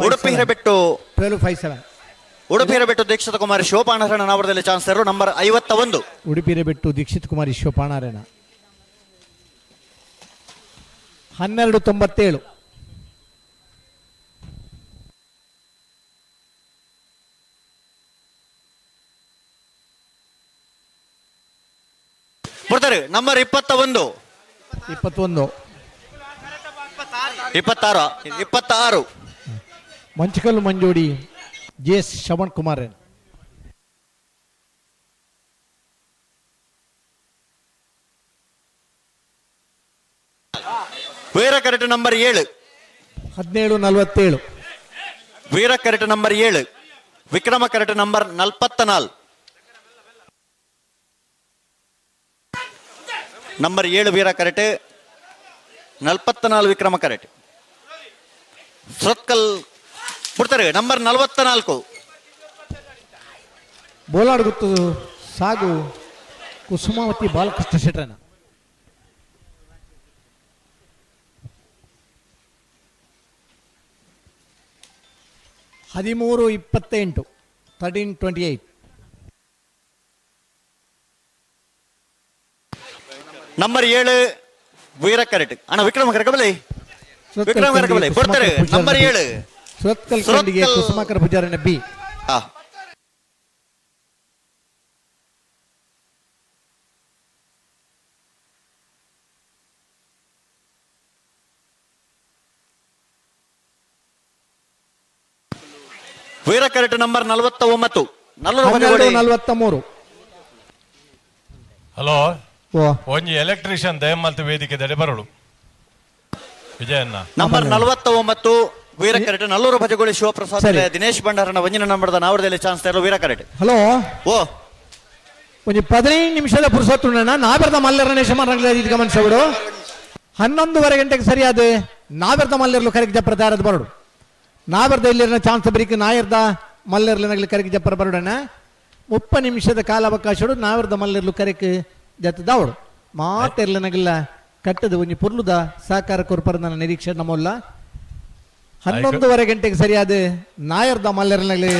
ಉಡುಪಿ ಹಿರಬೆಟ್ಟು 1257 ಉಡುಪಿ ಹಿರಬೆಟ್ಟು ದೀಕ್ಷಿತ ಕುಮಾರಿ ಶಿವಪಾಣರಣ ನಾವರದಲ್ಲಿ ಚಾನ್ಸ್ ತರಲು ನಂಬರ್ 51 ಉಡುಪಿ ಹಿರಬೆಟ್ಟು ದೀಕ್ಷಿತ್ ಕುಮಾರಿ ಶಿವಪಾಣರಣ 12.97. ಬರ್ತಾರೆ number 21 21 26 26 Manchakallu Manjodi J S Shravan Kumar. ವೀರ ಕರೆಟ್ ನಂಬರ್ 7. 17:47. ವೀರ ಕರೆಟ್ ನಂಬರ್ 7. ವಿಕ್ರಮ ಕರೆಟ್ ನಂಬರ್ 44. ನಂಬರ್ 7 ವೀರ ಕರೆಟ್, 44 ವಿಕ್ರಮ ಕರೆಟ್. ಸುರತ್ಕಲ್ ಬಿಡ್ತಾರೆ ನಂಬರ್ 44. ಬೋಲಾಡ್ ಗುತ್ತು ಸಾಗು ಕುಸುಮಾವತಿ ಬಾಲಕೃಷ್ಣ ಶೆಟ್ಟರನ. 13:28, 13:28. ನಂಬರ್ 7 ವೀರ ಕರೆಟ್. ಅಣ್ಣ ವಿಕ್ರಮ ಕರೆಕಬಲಿ, ವಿಕ್ರಮ ಕರೆಕಬಲಿ ಬಿಡ್ತಾರೆ ನಂಬರ್ 7. ಸುರತ್ಕಲ್ ಖಂಡಿಗೆ ಕುಸುಮಾಕರ ಪೂಜಾರನ ಬಿ. ವೀರ ಕರೆಟ್ ನಂಬರ್ 49. 43. ಹಲೋ, ಒಂಜಿ ಎಲೆಕ್ಟ್ರಿಷಿಯನ್ ದಯಮಲ್ತ ವೇದಿಕೆ ದಡೆ ಬರಳು ವಿಜಯಣ್ಣ. ನಂಬರ್ 49 ವೀರ ಕರೆಟ್, ನಲ್ಲೂರು ಭಜಗೋಳಿ ಶಿವಪ್ರಸಾದ್, ದಿನೇಶ್ ಭಂಡಾರನ ಒಂಜಿನ ನಂಬರ್ದ ನಾವರದಲ್ಲಿ ಚಾನ್ಸ್ ತರಲು ವೀರ ಕರೆಟ್. ಹಲೋ, ಓ ಒಂಜಿ 15 ನಿಮಿಷದ ಪುರುಸೊತ್ತುಂಡಣ್ಣ. ನಾವೆರ್ದ ಮಲ್ಲರ ನೇಶಮಾನ ಗಮನಿಸಬಿಡು. 11:30 ಗಂಟೆಗೆ ಸರಿಯಾದ ನಾವೆರ್ದ ಮಲ್ಲರ್ಲು ಕರೆಕ್ ಜಪ್ಪರ ತಯಾರದ ಬರಡು. ನಾವೆರ್ದ ಇಲ್ಲಿರ ಚಾನ್ಸ್ ಬರೀಕ್ ನಾಯರ್ದ ಮಲ್ಲರ್ಲು ನಗಲಿ ಕರೆಕ್ ಜಪ್ಪರ ಬರಡಣ್ಣ. 30 ನಿಮಿಷದ ಕಾಲಾವಕಾಶಡು ನಾವೆರ್ದ ಮಲ್ಲರ್ಲು ಕರೆಕ್ ಜತ್ತದಾವಡು ಮಾತೆರ್ಲ ನಗಲ್ಲ ಕಟ್ಟದ ಒಂಜಿ ಪೊರ್ಲುದ ಸಹಕಾರ ಕೊರ್ಪರ ನನ್ನ ನಿರೀಕ್ಷೆ ನಮ್ಮಲ್ಲ. 11:30 ಗಂಟೆಗೆ ಸರಿಯಾದ ನಾಯರ್ದ ಮಲ್ಲರ್ನಲ್ಲಿ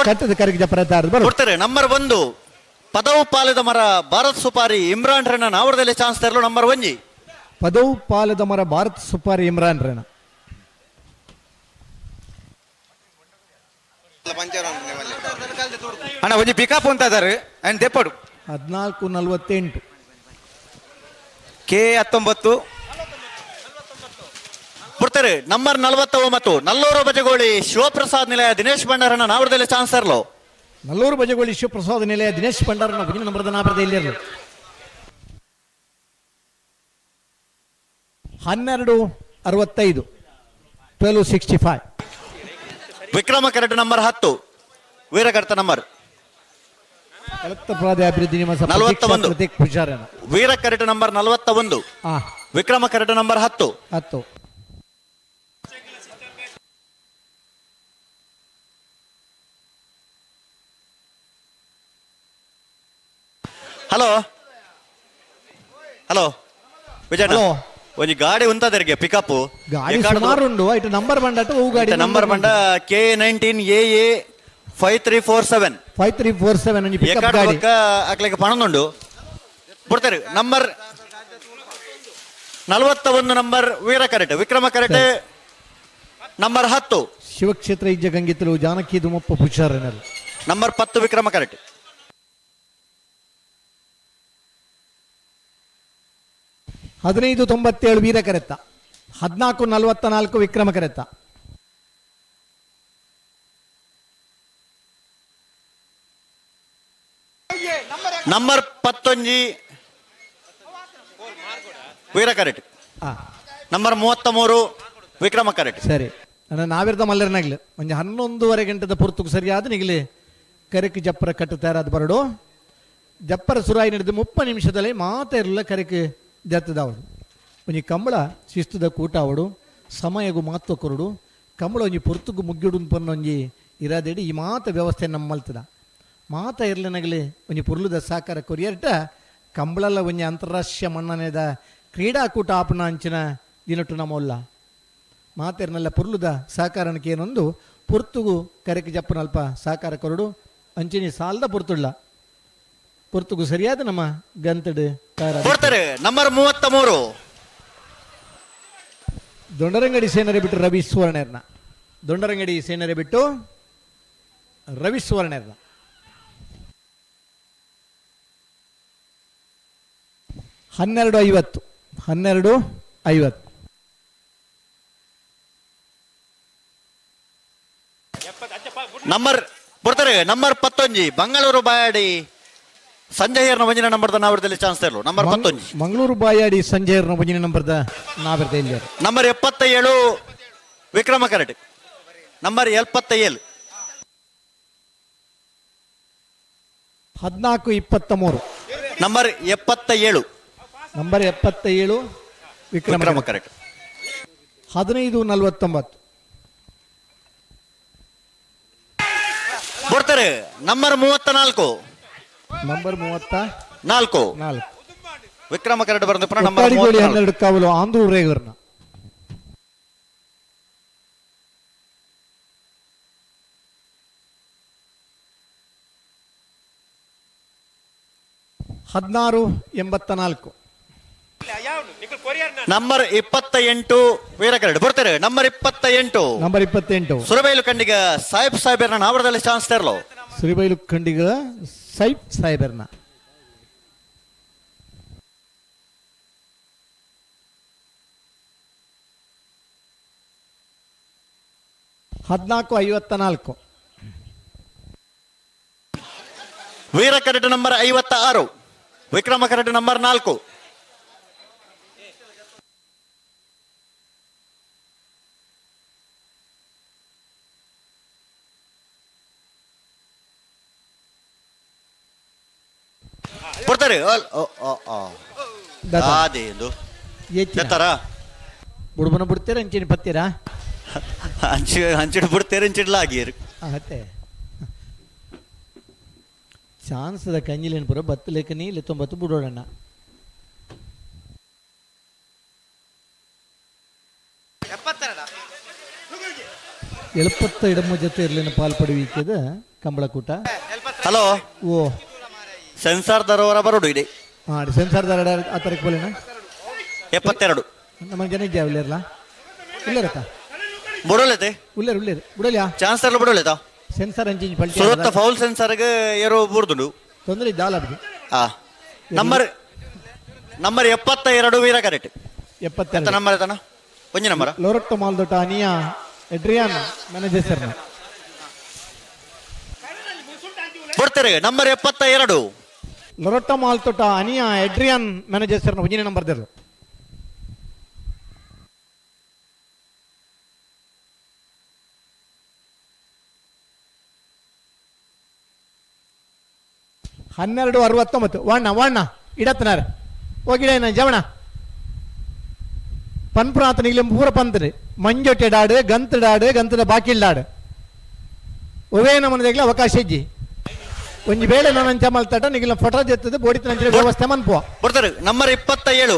ಕಟ್ಟದ ಕರೆಕ್ ಜಪ್ಪರ ತಯಾರದ ಬರಡು. ಕೊಡ್ತಾರೆ ನಂಬರ್ 1 ಪದವು ಪಾಲದ ಮರ ಭಾರತ್ ಸುಪಾರಿ ಇಮ್ರಾನ್ ರಣ ನಾವರದಲ್ಲಿ ಚಾನ್ಸ್ ತರಲು ನಂಬರ್ 1. ಪದವು ಪಾಲದ ಮರ ಭಾರತ್ ಸುಪಾರಿ ಇಮ್ರಾನ್ ರಣ. ಅಣ್ಣ ಒಂಜಿ ಪಿಕಪ್ ಅಂತ ಅದಾರು ಅಂಡ್ ದೆಪ್ಪಡು. 14:48. ಕೆ 19 ಬಿಡ್ತಾರೆ ನಂಬರ್ 49 ನಲ್ಲೂರು ಬಜಗೋಳಿ ಶಿವಪ್ರಸಾದ್ ನಿಲಯ ದಿನೇಶ್ ಭಂಡಾರನ ನಾವರದಲ್ಲಿ ಚಾನ್ಸ್ ತರಲು. ನಲ್ಲೂರು ಬಜಗೋಳಿ ಶಿವಪ್ರಸಾದ್ ನಿಲಯ ದಿನೇಶ್ ಭಂಡಾರನ ಒಂದಿನ ನಂಬರ್ದ ನಾವರದ ಇಲ್ಲಿರಲು. 12:65, 12:65. ವಿಕ್ರಮ ಕರೆಟ್ ನಂಬರ್ 10 ವೀರಕರ್ತ ನಂಬರ್ ಅಭಿವೃದ್ಧಿ 41. ವೀರ ಕರೆಟ್ ನಂಬರ್ 41. ವಿಕ್ರಮ ಕರೆಟ್ ನಂಬರ್ 10. 10. Hello hello Vijayanna, ಒಂಜಿ ಗಾಡಿ ಉಂತದರಿಗೆ ಪಿಕಪ್ ಗಾಡಿ ಸುಮಾರು ಉಂಡು. ಐಟ್ ನಂಬರ್ ಬಂಡಟ ಹೂ ಗಾಡಿ ನಂಬರ್ ಬಂಡ K19 AA 5347. 5347 ಒಂಜಿ ಪಿಕಪ್ ಗಾಡಿ ಅಕ್ಲೆಗೆ ಪಣದುಂಡು ಬಿಡ್ತಾರೆ. ನಂಬರ್ 41 ನಂಬರ್ ವೀರ ಕರೆಟ್, ವಿಕ್ರಮ ಕರೆಟ್ ನಂಬರ್ 10. ಶಿವಕ್ಷೇತ್ರ ಇಜ್ಜ ಗಂಗಿತಲು ಜಾನಕಿ ದುಮಪ್ಪ ಪುಷಾರನರು ನಂಬರ್ 10 ವಿಕ್ರಮ ಕರೆಟ್. 15:97 ವೀರ ಕರೆತ್ತ, 14:44 ವಿಕ್ರಮ ಕರೆತ್ತ. ನಂಬರ್ 11 ವೀರ ಕರೆಟ್, ನಂಬರ್ 33 ವಿಕ್ರಮ ಕರೆಟ್. ಸರಿ ಅಣ್ಣ, ನಾವಿರ್ದ ಮಲ್ಲರನಾಗ್ಲಿ ಒಂಜಿ 11:30 ಗಂಟೆದ ಪುರ್ತುಕು ಸರಿಯಾದ ನಿಗಲಿ ಕರೆಕ್ ಜಪ್ಪರ ಕಟ್ಟು ತಯಾರಾದ ಬರಡು. ಜಪ್ಪರ ಸುರಾಯಿ ನಡೆದು 30 ನಿಮಿಷದಲ್ಲಿ ಮಾತೆಲ್ಲ ಕರೆಕ್ ಜತ್ತದವಡು. ಒಂಜಿ ಕಂಬಳ ಶಿಸ್ತುದ ಕೂಟ ಅವಡು, ಸಮಯಗು ಮಹತ್ವ ಕೊರಡು, ಕಂಬಳ ಒಂಜಿ ಪೊರ್ತುಗು ಮುಗ್ಗಿಡು ಪನ್ನೊಂಜಿ ಇರಾದೇಡಿ ಈ ಮಾತ ವ್ಯವಸ್ಥೆ ನಮ್ಮಲ್ತದ. ಮಾತ ಇರ್ಲನಗಲಿ ಒಂಜಿ ಪೊರ್ಲುದ ಸಹಕಾರ ಕೊರಿಯರ್ಟ ಕಂಬಳಲ್ಲ ಒಂಜಿ ಅಂತಾರಾಷ್ಟ್ರೀಯ ಮನ್ನಣೆದ ಕ್ರೀಡಾಕೂಟ ಆಪನ ಅಂಚಿನ ದಿನಟು ನಮ್ಮಲ್ಲ. ಮಾತೆರ್ನೆಲ್ಲ ಪೊರ್ಲುದ ಸಹಕಾರನಕ್ಕೆ ಏನೊಂದು ಪೊರ್ತುಗು ಕರೆಕ್ ಜಪ್ಪನಲ್ಪ ಸಹಕಾರ ಕೊರಡು. ಅಂಚಿನಿ ಸಾಲದ ಪೊರ್ತುಳ್ಳ ಪೊರ್ತುಗು ಸರಿಯಾದ ನಮ್ಮ ಗಂತಡು ಕೊಡ್ತಾರೆ. ನಂಬರ್ 33 ದೊಂಡರಂಗಡಿ ಸೇನರೆ ಬಿಟ್ಟು ರವಿ ಸುವರ್ಣರ್ನ. ದೊಂಡರಂಗಡಿ ಸೇನರೆ ಬಿಟ್ಟು ರವಿ ಸುವರ್ಣರ್ನ. 12:50, 12:50. ನಂಬರ್ ಕೊಡ್ತಾರೆ ನಂಬರ್ 11 ಬಂಗಳೂರು ಬಾಯಾಡಿ ಸಂಜಯರ್ನ ಒಂಜಿನ ನಂಬರ್ದ ನಾವರದಲ್ಲಿ ಚಾನ್ಸ್ ತರಲು ನಂಬರ್ 11 ಮಂಗಳೂರು ಬಾಯಾಡಿ ಸಂಜಯರ್ನ ಒಂಜಿನ ನಂಬರ್ದ ನಾವರದ ಇಲ್ಲೇರು. ನಂಬರ್ 77 ವಿಕ್ರಮ ಕರಟ್ ನಂಬರ್ 77 14:23 number 77 number 77 Vikrama ಕರಟ್ 15:49 ಬರ್ತಾರೆ ನಂಬರ್ 34 ನಂಬರ್ 34 ವಿಕ್ರಮ ಕರಟ್ ಬರಂದು ಪುನಃ ನಂಬರ್ 12 ಕಾವಲು ಆಂಧ್ರ ರೇಗರ್ನ 16:84 ನಂಬರ್ 28 ವೀರಕರಡ್ ಬರ್ತಾರೆ ನಂಬರ್ 28 ನಂಬರ್ 28 ಸುರಬೈಲು ಖಂಡಿಗ ಸಾಹೇಬ್ ಸಾಹೇಬರ್ನ ನಾವರದಲ್ಲಿ ಚಾನ್ಸ್ ತರಲು ಸುರಬೈಲು ಖಂಡಿಗ ಸಾಹೇಬ್ ಸಾಹೇಬರ್ನ 14:54 ವೀರ ಕರಡ್ ನಂಬರ್ 56 ವಿಕ್ರಮ ಕರಡ್ ನಂಬರ್ 4 ಬರ್ತಾರೆ ಅದೇನು ಬುಡ್ಬನ ಬಿಡ್ತೀರಾ ಅಂಚಿನ ಪತ್ತೀರಾ ಹಂಚಿ ಹಂಚಿಡ್ ಬಿಡ್ತೀರ ಹಂಚಿಡ್ಲಾಗಿರು ಅತ್ತೆ ಚಾನ್ಸ್ದ ಕಂಜಿಲೇನು ಪೂರ ಬತ್ತಲೇಕನಿ ಇಲ್ಲಿ ತೊಂಬತ್ತು ಬಿಡೋಣ ಎಳಪತ್ತ ಇಡಮ್ಮ ಜೊತೆ ಇರಲಿನ ಪಾಲ್ಪಡುವಿಕೆದ ಕಂಬಳಕೂಟ. ಹಲೋ ಓ ಸೆನ್ಸಾರ್ ದರವರ ಬರೋಡು ಇದೆ. ಹಾಂ ಸೆನ್ಸಾರ್ ದರ ಆ ತಾರೀಕು ಬೋಲೇನಾ 72 ನಮ್ಮ ಜನ ಇದ್ಯಾ ಇಲ್ಲರತ್ತ ಬುಡೋಲತೆ ಉಲ್ಲೇರು ಉಲ್ಲೇರು ಬುಡೋಲಿಯಾ ಚಾನ್ಸ್ ತರಲು ಬುಡೋಲೇತಾ ಸೆನ್ಸಾರ್ ಅಂಚಿಂಚ್ ಪಲ್ಟಿ ಸುರತ್ತ ಫೌಲ್ ಸೆನ್ಸಾರ್ಗೆ ಏರೋ ಬುರ್ದುಂಡು ತೊಂದರೆ ಇದ್ದಾಲ ಅಬ್ಗೆ. ಆ ನಂಬರ್ ನಂಬರ್ 72 ವೀರ ಕರೆಕ್ಟ್ 72 ನಂಬರ್ ಆಯ್ತಾನ ಒಂಜಿ ನಂಬರ್ ಲೋರಟ್ಟ ಮಾಲ್ದೊಟ್ಟ ಅನಿಯಾ ಎಡ್ರಿಯಾನ್ ಮ್ಯಾನೇಜರ್ ಸರ್ನ ಬರ್ತಾರೆ ನಂಬರ್ 72 ಲೊರೊಟ್ಟ ಮಾಲ್ತೊಟ್ಟ ಅನಿಯಾ ಎಡ್ರಿಯಾನ್ ಮ್ಯಾನೇಜರ್ ಸರ್ನ ಒಂಜಿನ ನಂಬರ್ ದೇರು. ಹನ್ನೆರಡು 69 ವಾಣ್ಣ ವಾಣ್ಣ ಇಡತ್ತನಾರ ಹೋಗಿಡ ಜವಣ ಪನ್ಪುರಾತನಿಗೆ ಪೂರ ಪಂತ್ರಿ ಮಂಜೊಟ್ಟೆ ಡಾಡು ಗಂತ ಡಾಡು ಗಂತದ ಬಾಕಿಲ್ಡಾಡು ಒವೇ ನಮನದಾಗಲೇ ಅವಕಾಶ ಇಜ್ಜಿ ಒಂಜಿ ವೇಳೆ ನಾನು ಅಂಚ ಮಲ್ತಾಟ ನಿಗಿಲ ಫೋಟೋ ಜೆತ್ತದ ಬೋಡಿತ ನಂಚಿನ ವ್ಯವಸ್ಥೆ ಮನ್ಪುವ ಬರ್ತಾರೆ ನಂಬರ್ 27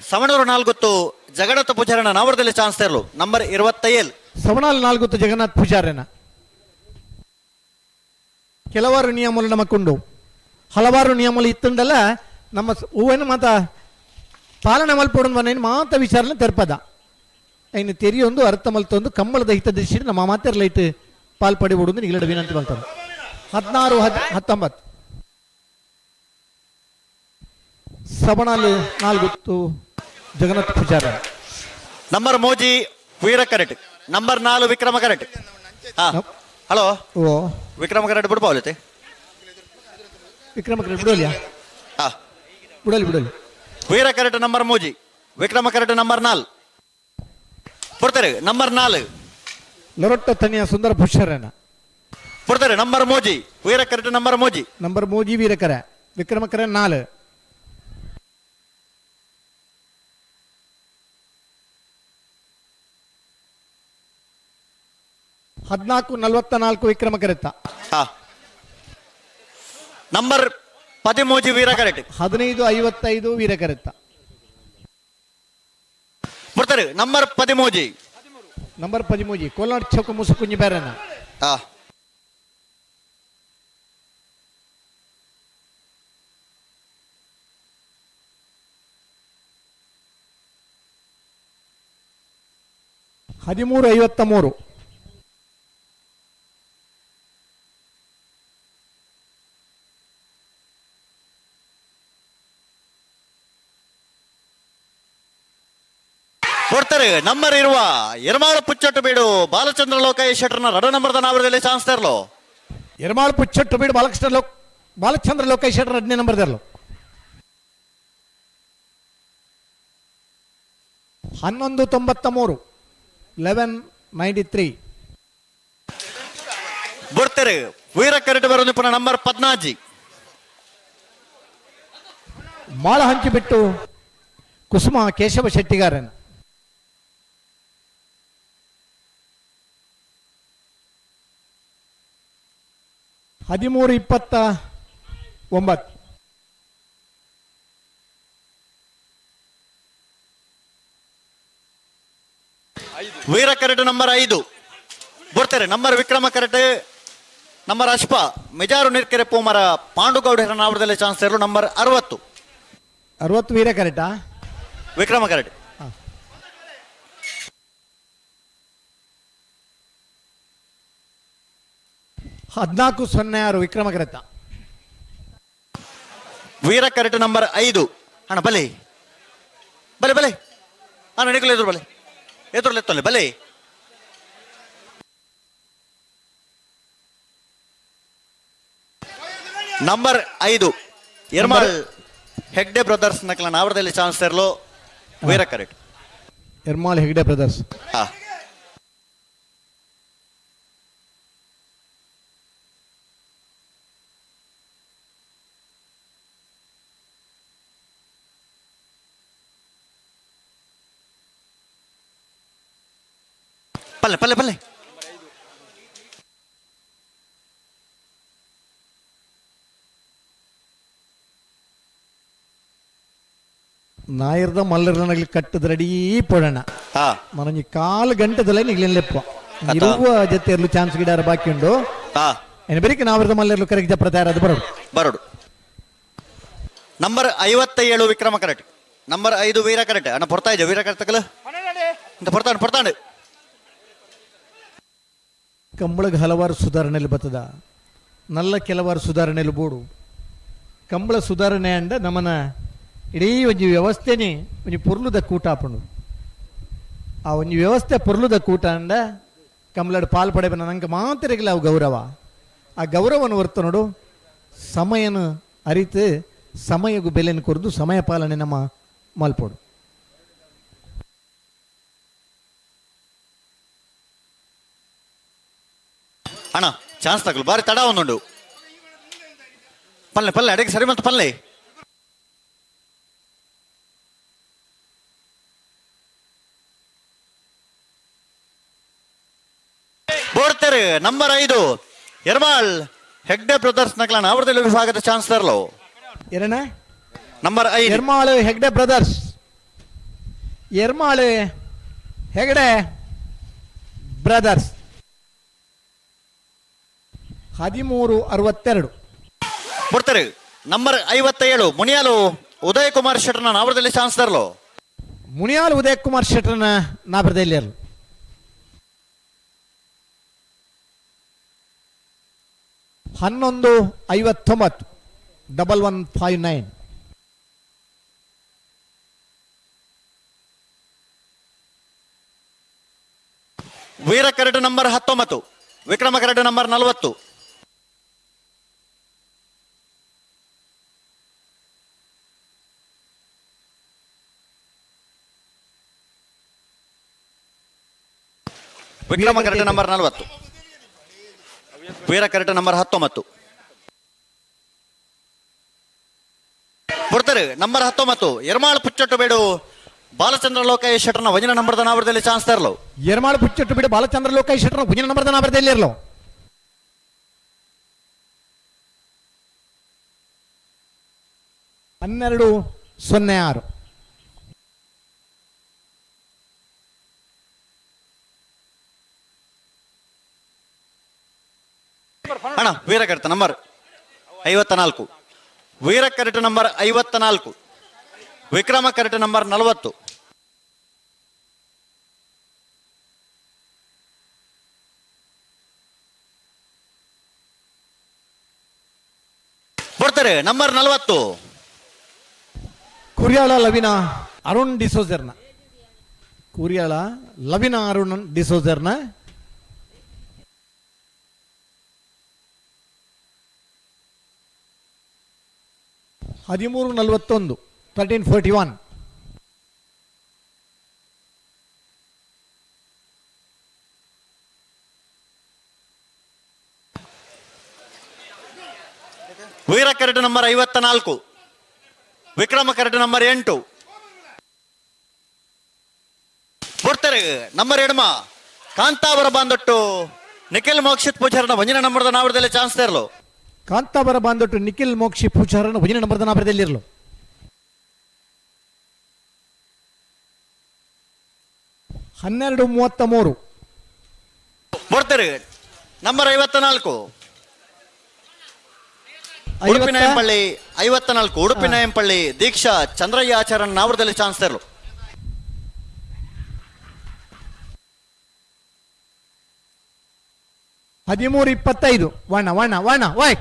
ಸವಣೂರು ನಾಲ್ಗುತ್ತು ಜಗನ್ನಾಥ ಪೂಜಾರನ ನಾವರದಲ್ಲಿ ಚಾನ್ಸ್ ತರಲು ನಂಬರ್ 27 ಸವಣಾಲ್ ನಾಲ್ಗುತ್ತು ಜಗನ್ನಾಥ್ ಪೂಜಾರನ. ಕೆಲವಾರು ನಿಯಮಗಳು ನಮಕ್ಕುಂಡು ಹಲವಾರು ನಿಯಮಗಳು ಇತ್ತುಂಡಲ್ಲ ನಮ್ಮ ಹೂವನ್ನು ಮಾತ ಪಾಲನೆ ಮಲ್ಪೊಡು ಮನೇನು ಮಾತ ವಿಚಾರನೆ ತೆರ್ಪದ ಐನು ತೆರಿಯೊಂದು ಅರ್ಥ ಮಲ್ತೊಂದು ಕಂಬಳದ ಹಿತದೃಷ್ಟಿ ನಮ್ಮ ಮಾತೆರ್ಲೈಟ್ ಪಾಲ್ಪಡಿ ಬಿಡುದು ನಿಗಲಡ ವಿನಂತಿ ಮಲ್ತೊಂದು 16 19 ಸಬಣಾಲು ನಾಲ್ಗುತ್ತು ಜಗನ್ನಾಥ ಪೂಜಾರ ನಂಬರ್ ಮೋಜಿ ವೀರ correct number 4 Vikrama correct. Hello ಓ ವಿಕ್ರಮ ಕರೆಕ್ಟ್ ಬಿಡ್ಬಾವಲತೆ ವಿಕ್ರಮ ಕರೆಕ್ಟ್ ಬಿಡೋಲಿಯಾ ಬಿಡೋಲಿ ಬಿಡೋಲಿ ವೀರ ಕರೆಕ್ಟ್ ನಂಬರ್ ಮೋಜಿ ವಿಕ್ರಮ ಕರೆಕ್ಟ್ ನಂಬರ್ 4 ಬರ್ತಾರೆ ನಂಬರ್ 4 ಲೊರೊಟ್ಟ ತನಿಯ ಸುಂದರ ಪುಷ್ಯರನ ಬರ್ತಾರೆ ನಂಬರ್ ಮೋಜಿ ವೀರ ಕರೆಕ್ಟ್ ನಂಬರ್ ಮೋಜಿ ನಂಬರ್ ಮೋಜಿ ವೀರಕರ ವಿಕ್ರಮಕರ 4 14:44 ವಿಕ್ರಮ ಕರೆತ ನಂಬರ್ 13 ವೀರ ಕರೆಕ್ಟ್ 15:55 ವೀರ ಕರೆತ ಬರ್ತಾರೆ ನಂಬರ್ 13 ನಂಬರ್ 13 ಕೋಲಾಡ್ ಚೌಕ ಮುಸುಕುಂಜಿ ಬೇರನ 13:53 ಕೊಡ್ತಾರೆ ನಂಬರ್ ಇರುವ ಎರ್ಮಾಳು ಪುಚ್ಚಟ್ಟು ಬೀಡು ಬಾಲಚಂದ್ರ ಲೋಕ ಶೆಟ್ಟರ್ನ ರಡ ನಂಬರ್ದ ನಾವರದಲ್ಲಿ ಚಾನ್ಸ್ ತರಲು ಎರ್ಮಾಳು ಪುಚ್ಚಟ್ಟು ಬೀಡು ಬಾಲಕೃಷ್ಣ ಲೋಕ್ ಬಾಲಚಂದ್ರ ಲೋಕೇಶ್ ಶೆಟ್ಟರ್ 15 ನಂಬರ್ ದರ್ಲು 11:93 11:93 ಬರ್ತಾರೆ ವೀರ ಕರೆಟ್ ಬರೋದು ಪುನಃ ನಂಬರ್ 14 ಮಾಳ ಹಂಚಿಬಿಟ್ಟು ಕುಸುಮ ಕೇಶವ ಶೆಟ್ಟಿಗಾರನ್ 13:29 ವೀರ ಕರೆಟ್ ನಂಬರ್ 5 ಬರ್ತಾರೆ ನಂಬರ್ ವಿಕ್ರಮ ಕರೆಟ್ ನಂಬರ್ ಅಶ್ಪ ಮೆಜಾರು ನಿರ್ಕೆರೆ ಪೂಮರ ಪಾಂಡುಗೌಡ ಹಿರನಾವರದಲ್ಲಿ ಚಾನ್ಸ್ ಇರಲು ನಂಬರ್ 60 60 ವೀರ ಕರೆಟಾ ವಿಕ್ರಮ ಕರೆಟ್ 14:06 ವಿಕ್ರಮ ಕರೆತ ವೀರ ಕರೆಟ್ ನಂಬರ್ 5 ಅಣ್ಣ ಬಲೆ ಬಲೆ ಬಲೆ ಅಣ್ಣ ನಿಕಲ್ ಎದುರು ಬಲೆ ಎದುರು ಎತ್ತೊಲ್ಲೆ ಬಲೆ ನಂಬರ್ 5 ಎರ್ಮಾಳ್ ಹೆಗ್ಡೆ ಬ್ರದರ್ಸ್ ನಕಲ ನಾವರದಲ್ಲಿ ಚಾನ್ಸ್ ಇರಲು ವೀರ ಕರೆಟ್ ಎರ್ಮಾಳ್ ಹೆಗ್ಡೆ ಬ್ರದರ್ಸ್ ಹಾ ಪಲ್ಲೆ ಪಲ್ಲೆ ಪಲ್ಲೆ ನಾಯಿರ್ದ ಮಲ್ಲರ್ನಗಲಿ ಕಟ್ಟದ ರೆಡಿ ಪೋಡೋಣ ಮನಂಜಿ ಕಾಲು ಗಂಟೆದಲ್ಲೇ ನಿಗ್ಲಿನ್ ಲೆಪ್ಪ ಇರುವ ಜೊತೆ ಇರಲು ಚಾನ್ಸ್ ಗಿಡಾರ ಬಾಕಿ ಉಂಡು ಏನು ಬೆರಿಕೆ ನಾವಿರ್ದ ಮಲ್ಲರ್ಲು ಕರೆಗೆ ಜಪ್ರ ತಯಾರಾದ ಬರೋಡು ಬರೋಡು ನಂಬರ್ 57 ವಿಕ್ರಮ ಕರೆಕ್ಟ್ ನಂಬರ್ 5 ವೀರ ಕರೆಕ್ಟ್ ಅಣ್ಣ ಪೊರ್ತಾ ಇದೆ ವೀರ ಕರೆಕ್ಟ್ ತಕಲ ಅಂತ ಪೊರ್ತಾಂಡು ಪೊರ್ತಾಂಡು ಕಂಬಳಗೆ ಹಲವಾರು ಸುಧಾರಣೆಯಲ್ಲಿ ಬರ್ತದ ನಲ್ಲ ಕೆಲವಾರು ಸುಧಾರಣೆಯಲ್ಲಿ ಬೋಡು ಕಂಬಳ ಸುಧಾರಣೆ ಅಂಡ ನಮ್ಮನ ಇಡೀ ಒಂಜಿ ವ್ಯವಸ್ಥೆನೇ ಒಂಜಿ ಪೊರ್ಲುದ ಕೂಟ ಆಪುಂಡು ಆ ಒಂಜಿ ವ್ಯವಸ್ಥೆ ಪೊರ್ಲುದ ಕೂಟ ಅಂಡ ಕಂಬಳಡ್ ಪಾಲ್ ಪಡೆಬನ ನಂಗೆ ಮಾತಿರಗಿಲ್ಲ ಅವು ಗೌರವ ಆ ಗೌರವನ ಹೊರ್ತು ನೋಡು ಸಮಯನ ಅರಿತು ಸಮಯಗೂ ಬೆಲೆಯನ್ನು ಕೊರದು ಸಮಯ ಪಾಲನೆ ನಮ್ಮ ಮಲ್ಪೋಡು ಅಣ್ಣ ಚಾನ್ಸ್ ತಗಲು ಬಾರಿ ತಡ ಒಂದುಂಡು ಪಲ್ಲೆ ಪಲ್ಲೆ ಅಡಿಗೆ ಸರಿ ಮತ್ತು ಪಲ್ಲೆ ಬೋಡ್ತಾರೆ ನಂಬರ್ 5 ಎರ್ಮಾಳ್ ಹೆಗ್ಡೆ ಬ್ರದರ್ಸ್ ನಕಲನ ಅವರದಲ್ಲಿ ವಿಭಾಗದ ಚಾನ್ಸ್ ತರಲು ಎರಣ number 5 Ermal Hegde brothers Ermal Hegde brothers 13:62 ಬರ್ತಾರೆ ನಂಬರ್ 57 ಮುನಿಯಾಲು ಉದಯ್ ಕುಮಾರ್ ಶೆಟ್ಟರ್ನ ನಾವರದಲ್ಲಿ ಚಾನ್ಸ್ ತರಲು ಮುನಿಯಾಲು ಉದಯ್ ಕುಮಾರ್ ಶೆಟ್ಟರ್ನ ನಾವರದಲ್ಲಿ ಇರಲು 11:59 1159 ವೀರ ಕರಡು ನಂಬರ್ 19 ವಿಕ್ರಮ ಕರಡು ನಂಬರ್ 40 ವಿಕ್ರಮ ಕರಡು ನಂಬರ್ 40 ವೀರ ಕರಡು ನಂಬರ್ 19 ಬರ್ತಾರೆ ನಂಬರ್ 19 ಎರ್ಮಾಳ್ ಪುಚ್ಚಟ್ಟು ಬೇಡು ಬಾಲಚಂದ್ರ ಲೋಕೇಶ್ ಶೆಟ್ಟರ್ನ ವಜನ ನಂಬರ್ದ ನಾವರದಲ್ಲಿ ಚಾನ್ಸ್ ತರಲು ಎರ್ಮಾಳ್ ಪುಚ್ಚಟ್ಟು ಬೇಡು ಬಾಲಚಂದ್ರ ಲೋಕೇಶ್ ಶೆಟ್ಟರ್ನ ವಜನ ನಂಬರ್ದ ನಾವರದಲ್ಲಿ ಇರಲು 12:06 ಅಣ್ಣ ವೀರಕರ್ತ ನಂಬರ್ 54 ವೀರ ಕರೆಟ್ ನಂಬರ್ 54 ವಿಕ್ರಮ ಕರೆಟ್ ನಂಬರ್ 40 ಬರ್ತಾರೆ ನಂಬರ್ 40 ಕುರಿಯಾಳ ಲವಿನ ಅರುಣ್ ಡಿಸೋಜರ್ನ ಕುರಿಯಾಳ ಲವಿನ ಅರುಣ್ ಡಿಸೋಜರ್ನ 13:41, 13:41. ವೀರ ಕರಡು ನಂಬರ್ 54, ವಿಕ್ರಮ ಕರಡು ನಂಬರ್ 8. ಬರ್ತಾರೆ ನಂಬರ್ ಎಡಮ ಕಾಂತಾವರ ಬಾಂದೊಟ್ಟು ನಿಖಿಲ್ ಮೋಕ್ಷಿತ್ ಪೂಜಾರನ ಒಂಜಿನ ನಂಬರ್ದ ನಾವರದಲ್ಲಿ ಚಾನ್ಸ್ ಇರಲು. ಕಾಂತಾವರ ಬಾಂದೊಟ್ಟು ನಿಖಿಲ್ ಮೋಕ್ಷಿ ಪೂಜಾರನ ಒಂಜಿನ ನಂಬರ್ದ ನಾವರದಲ್ಲಿರಲು. 12:33. ಬರ್ತಾರೆ ನಂಬರ್ 54, ಉಡುಪಿ ನಾಯಂಪಳ್ಳಿ 54, ಉಡುಪಿ ನಾಯಂಪಳ್ಳಿ ದೀಕ್ಷಾ ಚಂದ್ರಯ್ಯ ಆಚಾರ್ಯನ ನಾವರದಲ್ಲಿ ಚಾನ್ಸ್ ಇರಲು. 13:25. ವಣ ವಣ ವಣ ವಾಯ್.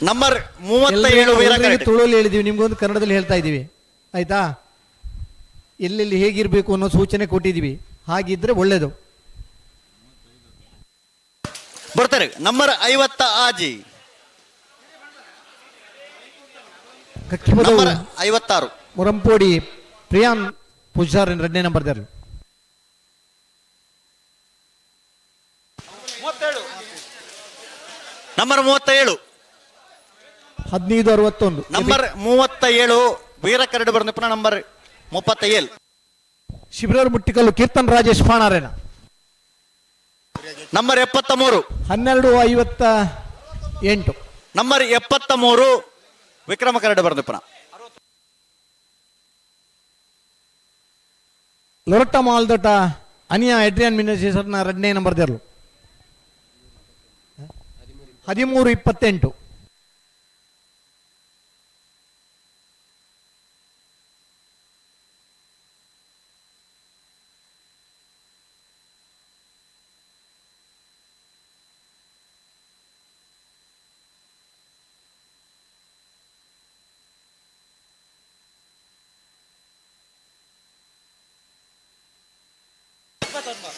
ನಂಬರ್ 37 ವೀರ ಕರಡಿ. ತುಳುವಲ್ಲಿ ಹೇಳಿದೀವಿ, ನಿಮ್ಗೊಂದು ಕನ್ನಡದಲ್ಲಿ ಹೇಳ್ತಾ ಇದ್ದೀವಿ, ಆಯ್ತಾ? ಎಲ್ಲೆಲ್ಲಿ ಹೇಗಿರ್ಬೇಕು ಅನ್ನೋ ಸೂಚನೆ ಕೊಟ್ಟಿದ್ದೀವಿ, ಹಾಗಿದ್ರೆ ಒಳ್ಳೇದು. ಬರ್ತಾರೆ ನಂಬರ್ 56, ನಂಬರ್ 56 ಮುರಂಪೋಡಿ ಪ್ರಿಯಾನ್ ಪೂಜಾರ್ ಎರಡನೇ ನಂಬರ್. ನಂಬರ್ 37, 15:61. ನಂಬರ್ 37 ವೀರ ಕರಡು ಬರ್ನ ಪುನಃ ನಂಬರ್ 37 ಶಿಬಿರೂರು ಮುಟ್ಟಿಕಲ್ಲು ಕೀರ್ತನ್ ರಾಜೇಶ್ ಫಾಣಾರೇನ. ನಂಬರ್ 73, 12:58. ನಂಬರ್ 73 ವಿಕ್ರಮ ಕರಡು ಬರ್ನ ಪುನಃ. ಲೊರಟ್ಟ ಮಾಲ್ದೊಟ್ಟ ಅನಿಯಾ ಎಡ್ರಿಯನ್ ಮಿನಸೇಸರ್ನ ಎರಡನೇ ನಂಬರ್ ದೇರ್ಲು. 13:28.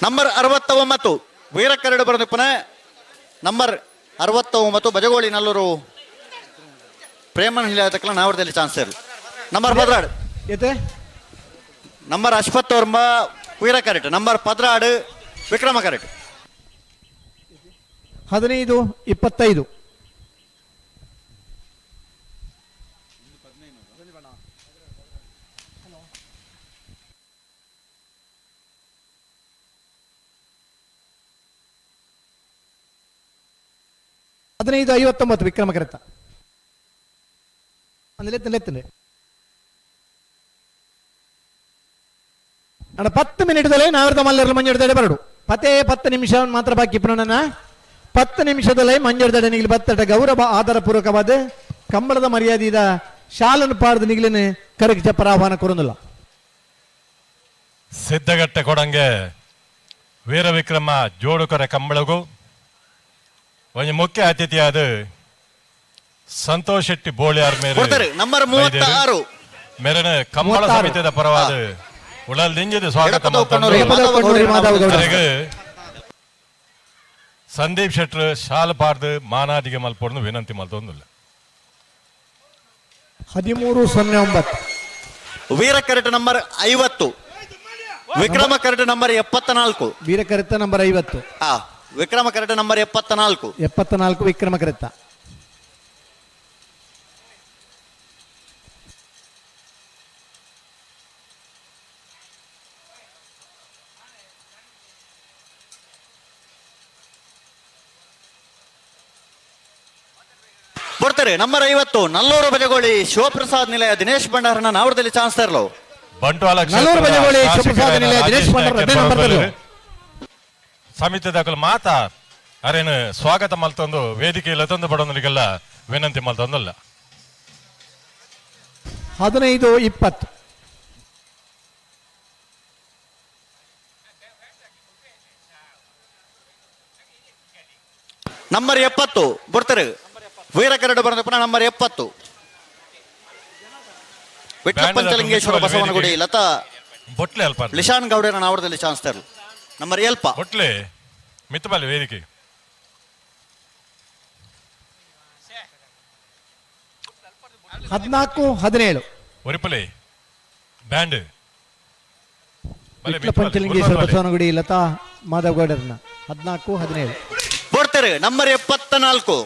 ನಂಬರ್ 69 ವೀರ ಕರಡು ಬರೆದ ಪುನಃ ನಂಬರ್ 69 ಬಜಗೋಳಿ ನಲ್ಲೂರು ಪ್ರೇಮನ ಹಿಲಾತಕ್ಕಲ ನಾವರದಲ್ಲಿ ಚಾನ್ಸ್ ಇರಲಿ. ನಂಬರ್ 12 ಏತೆ ನಂಬರ್ ಅಶ್ವತ್ಥವರ್ಮ ವೀರ ಕರೆಟ್, ನಂಬರ್ 16 ವಿಕ್ರಮ ಕರೆಟ್. 15:25. 15:59 ವಿಕ್ರಮ ಕರೆತ. ಅಂದ್ರೆ ಅಣ್ಣ 10 ಮಿನಿಟ್ದಲ್ಲೇ ನಾವರ್ದ ಮಲ್ಲರ್ಲ ಮಂಜೆಡ್ದಡೆ ಬರಡು. 10 ನಿಮಿಷ ಮಾತ್ರ ಬಾಕಿ ಪುನಃ 10 ನಿಮಿಷದಲ್ಲೇ ಮಂಜೆಡ್ದಡೆ ನಿಗಿಲು ಬತ್ತಟ ಗೌರವ ಆಧಾರ ಪೂರ್ವಕವಾದ ಕಂಬಳದ ಮರ್ಯಾದೆದ ಶಾಲನ್ನು ಪಾಡ್ದು ನಿಗಿಲಿನ ಕರಗಿ ಚಪ್ಪರ ಆಹ್ವಾನ ಕೊರೊಂದಿಲ್ಲ. ಸಿದ್ಧಗಟ್ಟೆ ಕೊಡಂಗೆ ವೀರವಿಕ್ರಮ ಜೋಡುಕರೆ ಕಂಬಳಗು ಒಂದು ಮುಖ್ಯ ಅತಿಥಿಯಾದ ಸಂತೋಷ್ ಶೆಟ್ಟಿ ಬೋಳಿಯಾರ್ ಮೇರೆ ನಂಬರ್ 36 ಮೇರನ ಕಂಬಳ ಸಮಿತಿಯ ಪರವಾದ ಉಳಲ್ ದಿಂಜಿದ ಸ್ವಾಗತ. ಸಂದೀಪ್ ಶೆಟ್ಟರ್ ಶಾಲ್ ಪಾರ್ದು ಮಾನಾದಿಗೆ ಮಲ್ಪೊಡ್ದು ವಿನಂತಿ ಮಲ್ತೊಂದಿಲ್ಲ. 13:09. ವೀರ ಕರಟ ನಂಬರ್ 50, ವಿಕ್ರಮ ಕರಟ ನಂಬರ್ 74. ವೀರ ಕರಟ ನಂಬರ್ 50, ವಿಕ್ರಮ ಕರಟ ನಂಬರ್ 74, 74 ವಿಕ್ರಮ ಕರಟ. ಬರ್ತಾರೆ ನಂಬರ್ 50 ನಲ್ಲೂರು ಬಜಗೋಳಿ ಶಿವಪ್ರಸಾದ್ ನಿಲಯ ದಿನೇಶ್ ಭಂಡಾರನ ನಾವರದಲ್ಲಿ ಚಾನ್ಸ್ ತರಲು. ಬಂಟ್ವಾಳ ನಲ್ಲೂರು ಬಜಗೋಳಿ ಶಿವಪ್ರಸಾದ್ ನಿಲಯ ದಿನೇಶ್ ಭಂಡಾರ ಸಮಿತಿ ದಾಖಲು ಮಾತಾ ಅರೇನು ಸ್ವಾಗತ ಮಲ್ತೊಂದು ವೇದಿಕೆ ಲತೊಂದು ಬಡವನಿಗೆಲ್ಲ ವಿನಂತಿ ಮಲ್ತೊಂದಲ್ಲ. 15:20. ನಂಬರ್ 70 ಬರ್ತಾರೆ ವೀರ ಕರಡು ಬರೆದ ಪುನಃ ನಂಬರ್ 70 ವಿಟ್ಲ ಪಂಚಲಿಂಗೇಶ್ವರ ಬಸವನಗುಡಿ ಲತಾ ಬೊಟ್ಲೆ ಅಲ್ಪ ಲಿಶಾನ್ ಗೌಡರ ನಾವರದಲ್ಲಿ ಚಾನ್ಸ್ ತರಲು. ನಂಬರ್ ಎಲ್ಪ ಬೊಟ್ಲೆ ಮಿತ್ತಬಾಲಿ ವೇದಿಕೆ. 14-17. ಒರಿಪುಲೆ ಬ್ಯಾಂಡ್ ವಿಟ್ಲ ಪಂಚಲಿಂಗೇಶ್ವರ ಬಸವನಗುಡಿ ಲತಾ ಮಾಧವಗೌಡರನ್ನ 14-17. ಬೋಡ್ತಾರೆ ನಂಬರ್ 74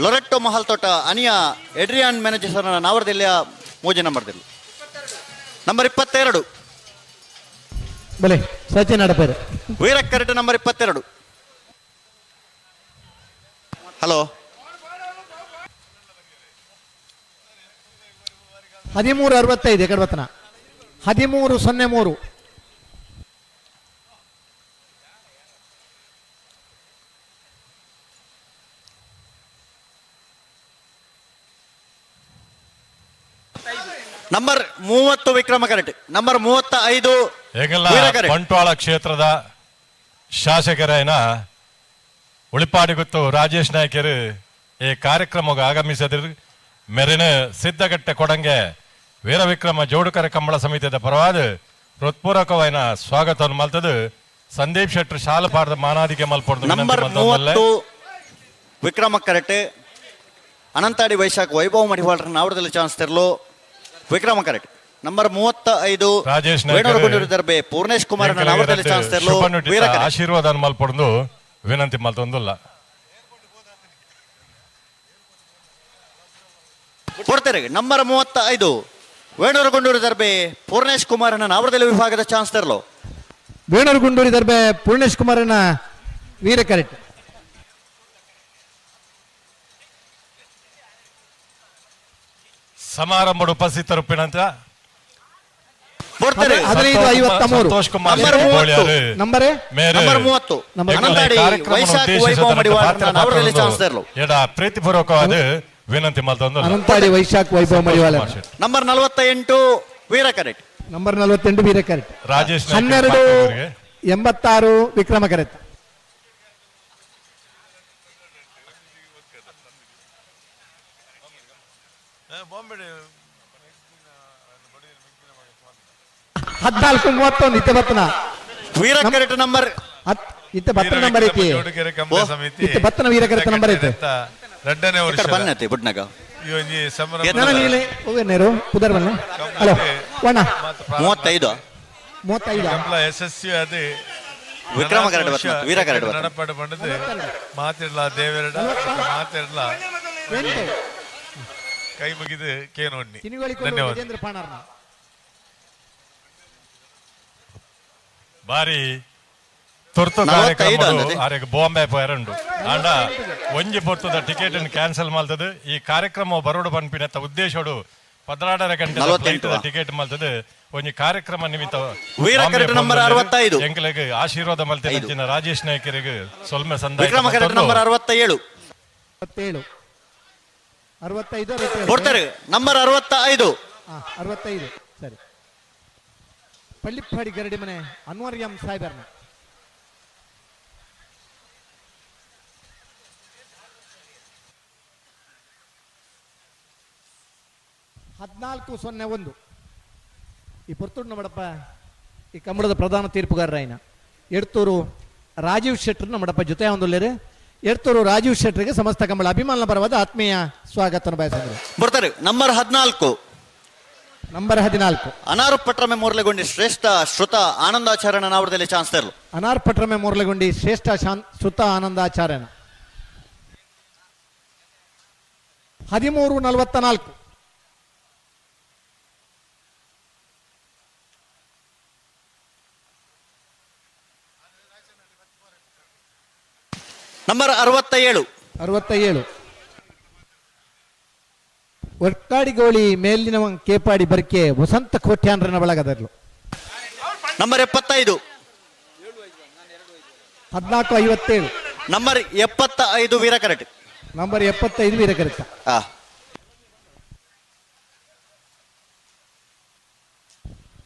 ಲೊರೆಟ್ಟೊ ಮಹಲ್ ತೋಟ ಅನಿಯಾ ಎಡ್ರಿಯಾನ್ ಮ್ಯಾನೇಜರ್ ನಾವರದಿಲ್ಲಿಯ ಮೂಜಿ ನಂಬರ್ದಿಲ್ಲ ನಂಬರ್ 22 ಬಲೆ ಸಚಿನ್ ಅಡಪೇರು ವೀರಕ್ಕರಟ ನಂಬರ್ 22. ಹಲೋ 13-65 ಕಡಬತ್ತನ 13-03. ನಂಬರ್ 30 ವಿಕ್ರಮ ಕರೆಕ್ಟ್ ನಂಬರ್ 35 ಹೇಗೆಲ್ಲ ಬಂಟ್ವಾಳ ಕ್ಷೇತ್ರದ ಶಾಸಕರೇನ ಉಳಿಪಾಡಿಗುತ್ತು ರಾಜೇಶ್ ನಾಯ್ಕರು ಈ ಕಾರ್ಯಕ್ರಮಕ್ಕೆ ಆಗಮಿಸಿದ್ರು. ಮೆರಿನ ಸಿದ್ಧಗಟ್ಟೆ ಕೊಡಂಗೆ ವೀರವಿಕ್ರಮ ಜೋಡುಕರೆ ಕಂಬಳ ಸಮಿತಿಯ ಪರವಾದ ಹೃತ್ಪೂರ್ವಕವಾದ ಸ್ವಾಗತವನ್ನು ಮಲ್ತದು ಸಂದೀಪ್ ಶೆಟ್ಟರ್ ಶಾಲಪಾಡದ ಮಾನಾದಿಗೆ ಮಲ್ಪೊಡ್ದು ನಂಬರ್ 30 ವಿಕ್ರಮ ಕರೆಕ್ಟ್ ಅನಂತಾಡಿ ವೈಶಾಖ ವೈಭವ ಮಡಿವಾಳರ ನಾವರದಲ್ಲಿ ಚಾನ್ಸ್ ತೆರಲು ವಿಕ್ರಮ ಕರೆಕ್ಟ್ ನಂಬರ್ 35 ರಾಜೇಶ್ ವೇಣೂರು ದರ್ಬೆ ಪೂರ್ಣೇಶ್ ಕುಮಾರ್ ನಾವರದಲ್ಲಿ ಚಾನ್ಸ್ ತೆರಲು ವೀರ ಆಶೀರ್ವಾದ ಮಲ್ಪೊಡ್ದು ವಿನಂತಿ ಮಲ್ತೊಂದುಲ್ಲ. ಕೊಡ್ತಾರೆ ನಂಬರ್ 35 ವೇಣೂರು ಗುಂಡೂರು ದರ್ಬೆ ಪೂರ್ಣೇಶ್ ಕುಮಾರನ ನಾವರದಲ್ಲಿ ವಿಭಾಗದ ಚಾನ್ಸ್ ತೆರಲು ವೇಣೂರು ಗುಂಡೂರಿ ದರ್ಬೆ ಪೂರ್ಣೇಶ್ ಕುಮಾರನ ವೀರ ಕರೆಕ್ಟ್. ಸಮಾರಂಭ ಉಪಸ್ಥಿತರುಪ್ಪಿನಂತ 15-53. ಸಂತೋಷ್ ಕುಮಾರ್ ನಂಬರ್ ಪ್ರೀತಿಪೂರ್ವಕವಾದ ವಿನಂತಿ ಮಲ್ತೊಂದು ಅನಂತಾಡಿ ವೈಶಾಖ ವೈಭವ ಮಡಿವಾಳ ನಂಬರ್ 48 ವೀರ ಕರೆಕ್ಟ್ ನಂಬರ್ 48 ವೀರ ಕರೆಕ್ಟ್ ರಾಜೇಶ್ 12-86 ವಿಕ್ರಮ ಕರೆಕ್ಟ್. ಹದಿನಾಲ್ಕು 31 ಇತ್ತೆ ಬತ್ತನ ವೀರ ಕರೆಕ್ಟ್ ನಂಬರ್ ಇತ್ತೆ ಬತ್ತನ ನಂಬರ್ ಐತಿ ಇತ್ತೆ ಬತ್ತನ ವೀರ ಕರೆಕ್ಟ್ ನಂಬರ್ ಐತೆ ರಡ್ಡನೇ ವರ್ಷ ಬನ್ನತೆ ಬುಡ್ನಗ ಈ ಒಂಜಿ ಸಂಭ್ರಮ ನೇರು ಪುದರ್ ಬನ್ನ ಹಲೋ ವಣ್ಣ 35 35 ಕಂಬಳ ಯಶಸ್ವಿ ಅದು ವಿಕ್ರಮ ಕರೆಕ್ಟ್ ಬತ್ತನ ವೀರ ಕರೆಕ್ಟ್ ಬತ್ತನ ನಡಪಾಡು ಬಂದது ಮಾತಿರ್ಲ ದೇವೆರಡ ಮಾತಿರ್ಲ ಕೈ ಮುಗಿದು ಕೇನೋಣ್ಣಿ ಧನ್ಯವಾದ. ಗಜೇಂದ್ರ ಪಾಣಾರ್ನ ಬಾರಿ ತುರ್ತು ಕಾರ್ಯಕ್ರಮ ಆರೆಗ್ ಬಾಂಬೆ ಪೋಯರುಂಡು ಆಂಡ ಒಂಜಿ ಪೊರ್ತುದ ಟಿಕೆಟ್ ಕ್ಯಾನ್ಸಲ್ ಮಲ್ತದು ಈ ಕಾರ್ಯಕ್ರಮ ಬರೋಡು ಪನ್ಪಿನತ್ತ ಉದ್ದೇಶಡು 12.5 ಗಂಟೆ ಟಿಕೆಟ್ ಮಲ್ತದು ಒಂಜಿ ಕಾರ್ಯಕ್ರಮ ನಿಮಿತ್ತ ವೀರ ಕರೆಕ್ಟ್ ನಂಬರ್ 65 ಎಂಕ್ಲೆಗ್ ಆಶೀರ್ವಾದ ಮಲ್ತಿನ ರಾಜೇಶ್ ನಾಯ್ಕರಿಗೆ ಸೊಲ್ಮೆ ಸಂದಾಯ ವಿಕ್ರಮ ಕರೆಕ್ಟ್ ನಂಬರ್ 67 67 65 ಕೊಡ್ತಾರೆ ನಂಬರ್ 65 65 ಸರಿ. ಪಳ್ಳಿಪ್ಪಾಡಿ ಗರಡಿ ಮನೆ ಅನ್ವರ್ ಎಂ ಸಾಹೇಬರ್ನ 14-01. ಈ ಪೊರ್ತುಡು ನಮ್ಮಡಪ್ಪ ಈ ಕಂಬಳದ ಪ್ರಧಾನ ತೀರ್ಪುಗಾರರ ಆಯ್ನ ಎಡ್ತೂರು ರಾಜೀವ್ ಶೆಟ್ಟರ್ ನಮ್ಮಡಪ್ಪ ಜೊತೆ ಒಂದುಲ್ಲೇರು. ಎಡ್ತೂರು ರಾಜೀವ್ ಶೆಟ್ಟರಿಗೆ ಸಮಸ್ತ ಕಂಬಳ ಅಭಿಮಾನ ಪರವಾದ ಆತ್ಮೀಯ ಸ್ವಾಗತವನ್ನು ಬಯಸಿದರು. ಬರ್ತಾರೆ ನಂಬರ್ 14 ನಂಬರ್ 14 ಅನಾರು ಪಟ್ರಮೆ ಮೂರ್ಲೆಗುಂಡಿ ಶ್ರೇಷ್ಠ ಶ್ರುತ ಆನಂದಾಚಾರ್ಯನ ನಾವರದಲ್ಲಿ ಚಾನ್ಸ್ ತರಲು ಅನಾರ್ ಪಟ್ರಮೆ ಮೂರ್ಲೆಗುಂಡಿ ಶ್ರೇಷ್ಠ ಶ್ರುತ ಆನಂದಾಚಾರ್ಯನ 13-44. ನಂಬರ್ 67 67 ಒಟ್ಟಾಡಿಗೋಳಿ ಮೇಲಿನ ಕೇಪಾಡಿ ಬರ್ಕೆ ವಸಂತ ಕೋಟ್ಯಾನ್ರನ ಬಳಗದರ್ಲು ನಂಬರ್ 75 14-57. ನಂಬರ್ 75 ವೀರ ಕರೆಕ್ಟ್ ನಂಬರ್ 75 ವೀರ ಕರೆಕ್ಟ್.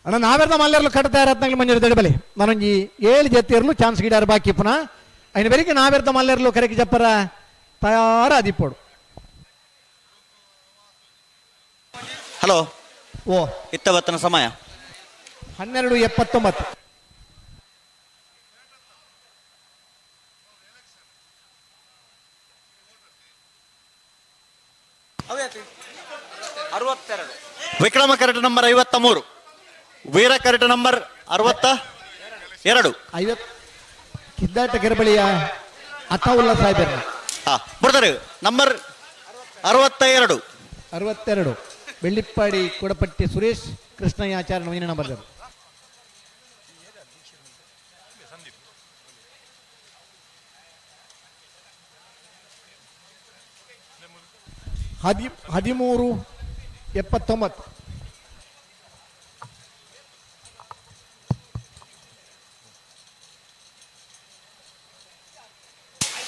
ಅಣ್ಣ ನಾವೆರ್ದ ಮಲ್ಲೆರ್ಲು ಕಟ್ಟ ತಯಾರತ್ನಾಗ್ಲಿ ಮಂಜೂರು ದಡಿಬಲಿ ನಾನೊಂಜಿ 7 ಜೊತೆಯರ್ಲು ಚಾನ್ಸ್ ಗಿಡಾರ ಬಾಕಿ ಪುನಃ ಐನ ಬೆಳಿಗ್ಗೆ ನಾವೆರ್ದ ಮಲ್ಲೆರ್ಲು ಕರೆಕಿ ಜಪ್ಪರ ತಯಾರ ಅದಿಪ್ಪೋಡು. ಹಲೋ ಓ ಇತ್ತವತ್ತನ ಸಮಯ 12:79. 62. ವಿಕ್ರಮ ಕರೆಟ್ ನಂಬರ್ 53, ವೀರ ಕರೆಟ್ ನಂಬರ್ 62. 50 ಕಿದ್ದಾಟ ಕೆರಬಳಿಯ ಅತಾವುಲ್ಲಾ ಸಾಹೇಬರ್. ಬರ್ತಾರೆ ನಂಬರ್ 62. 62 ಬೆಳ್ಳಿಪ್ಪಾಡಿ ಕೊಡಪಟ್ಟಿ ಸುರೇಶ್ ಕೃಷ್ಣಯ್ಯಾಚಾರ್ಯ ನವೀನ ನಂಬರ್. 13 79.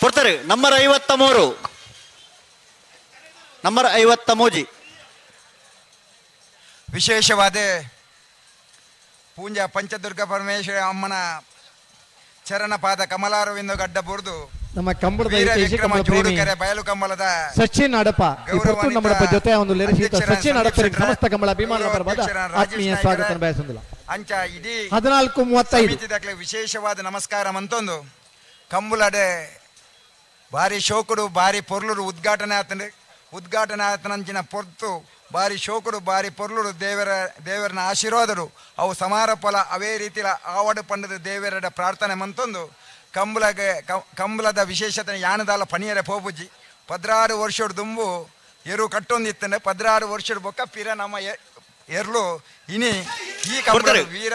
ಕೊಡ್ತಾರೆ ನಂಬರ್ 53, ನಂಬರ್ 53. ವಿಶೇಷವಾದ ಪೂಂಜಾ ಪಂಚದುರ್ಗ ಪರಮೇಶ್ವರ ಅಮ್ಮನ ಚರಣಪಾದ ಕಮಲಾರವಿಂದ ಗಡ್ಡ ಬುರ್ದು ನಮ್ಮ ಕಂಬಳದ ವೀರ ಐತಿಹಾಸಿಕ ವಿಕ್ರಮ ಕಂಬಳ ಪ್ರೇಮಿ ಜೋಡುಕೆರೆ ಬಯಲು ಕಂಬಳದ ಸಚಿನ್ ಅಡಪ ಈ ಪೊರ್ತು ನಮ್ಮ ಜೊತೆ ಒಂದು ಲೆರಿಸಿದ ಸಚಿನ್ ಅಡಪರಿಗೆ ಸಂದೀಪ್ ಸಮಸ್ತ ಕಂಬಳ ಅಭಿಮಾನಿಗಳ ಪರವಾದ ಅಧ್ಯಕ್ಷರ ರಾಜೇಶ್ ಆತ್ಮೀಯ ನಾಯ್ಕರ ಸ್ವಾಗತ ಬಯಸುವುದಿಲ್ಲ. ಅಂಚ ಇಡೀ 14:35. ಸಮಿತಿದಾಕ್ಲೆ ವಿಶೇಷವಾದ ನಮಸ್ಕಾರ ಮಂತೊಂದು ಕಂಬುಲಡೆ ಭಾರಿ ಶೋಕುಡು ಭಾರಿ ಪೊರ್ಲುಡು ಉದ್ಘಾಟನೆ ಆತಂಡು. ಉದ್ಘಾಟನೆ ಆತನಂಚಿನ ಪೊರ್ತು ಭಾರಿ ಶೋಕುಡು ಭಾರಿ ಪೊರ್ಲುಡು ದೇವರ ದೇವರನ ಆಶೀರ್ವಾದರು ಅವು ಸಮಾರಪಲ ಅವೇ ರೀತಿಯ ಆವಡು ಪಂಡದ ದೇವರ ಪ್ರಾರ್ಥನೆ ಮಂತೊಂದು ಕಂಬುಲಗೆ ಕಂಬುಲದ ವಿಶೇಷತೆ ಯಾನದಾಲ ಪಣಿಯರೆ ಪೋಪುಜಿ 16 ವರ್ಷದ ದುಂಬು ಎರು ಕಟ್ಟೊಂದಿತ್ತಂಡೆ 16 ವರ್ಷದ ಬೊಕ್ಕ ಪಿರ ನಮ್ಮ ಎರ್ಲು ಇನಿ ಈ ಕಂಬಳ ಕೊಡ್ತಾರೆ. ವೀರ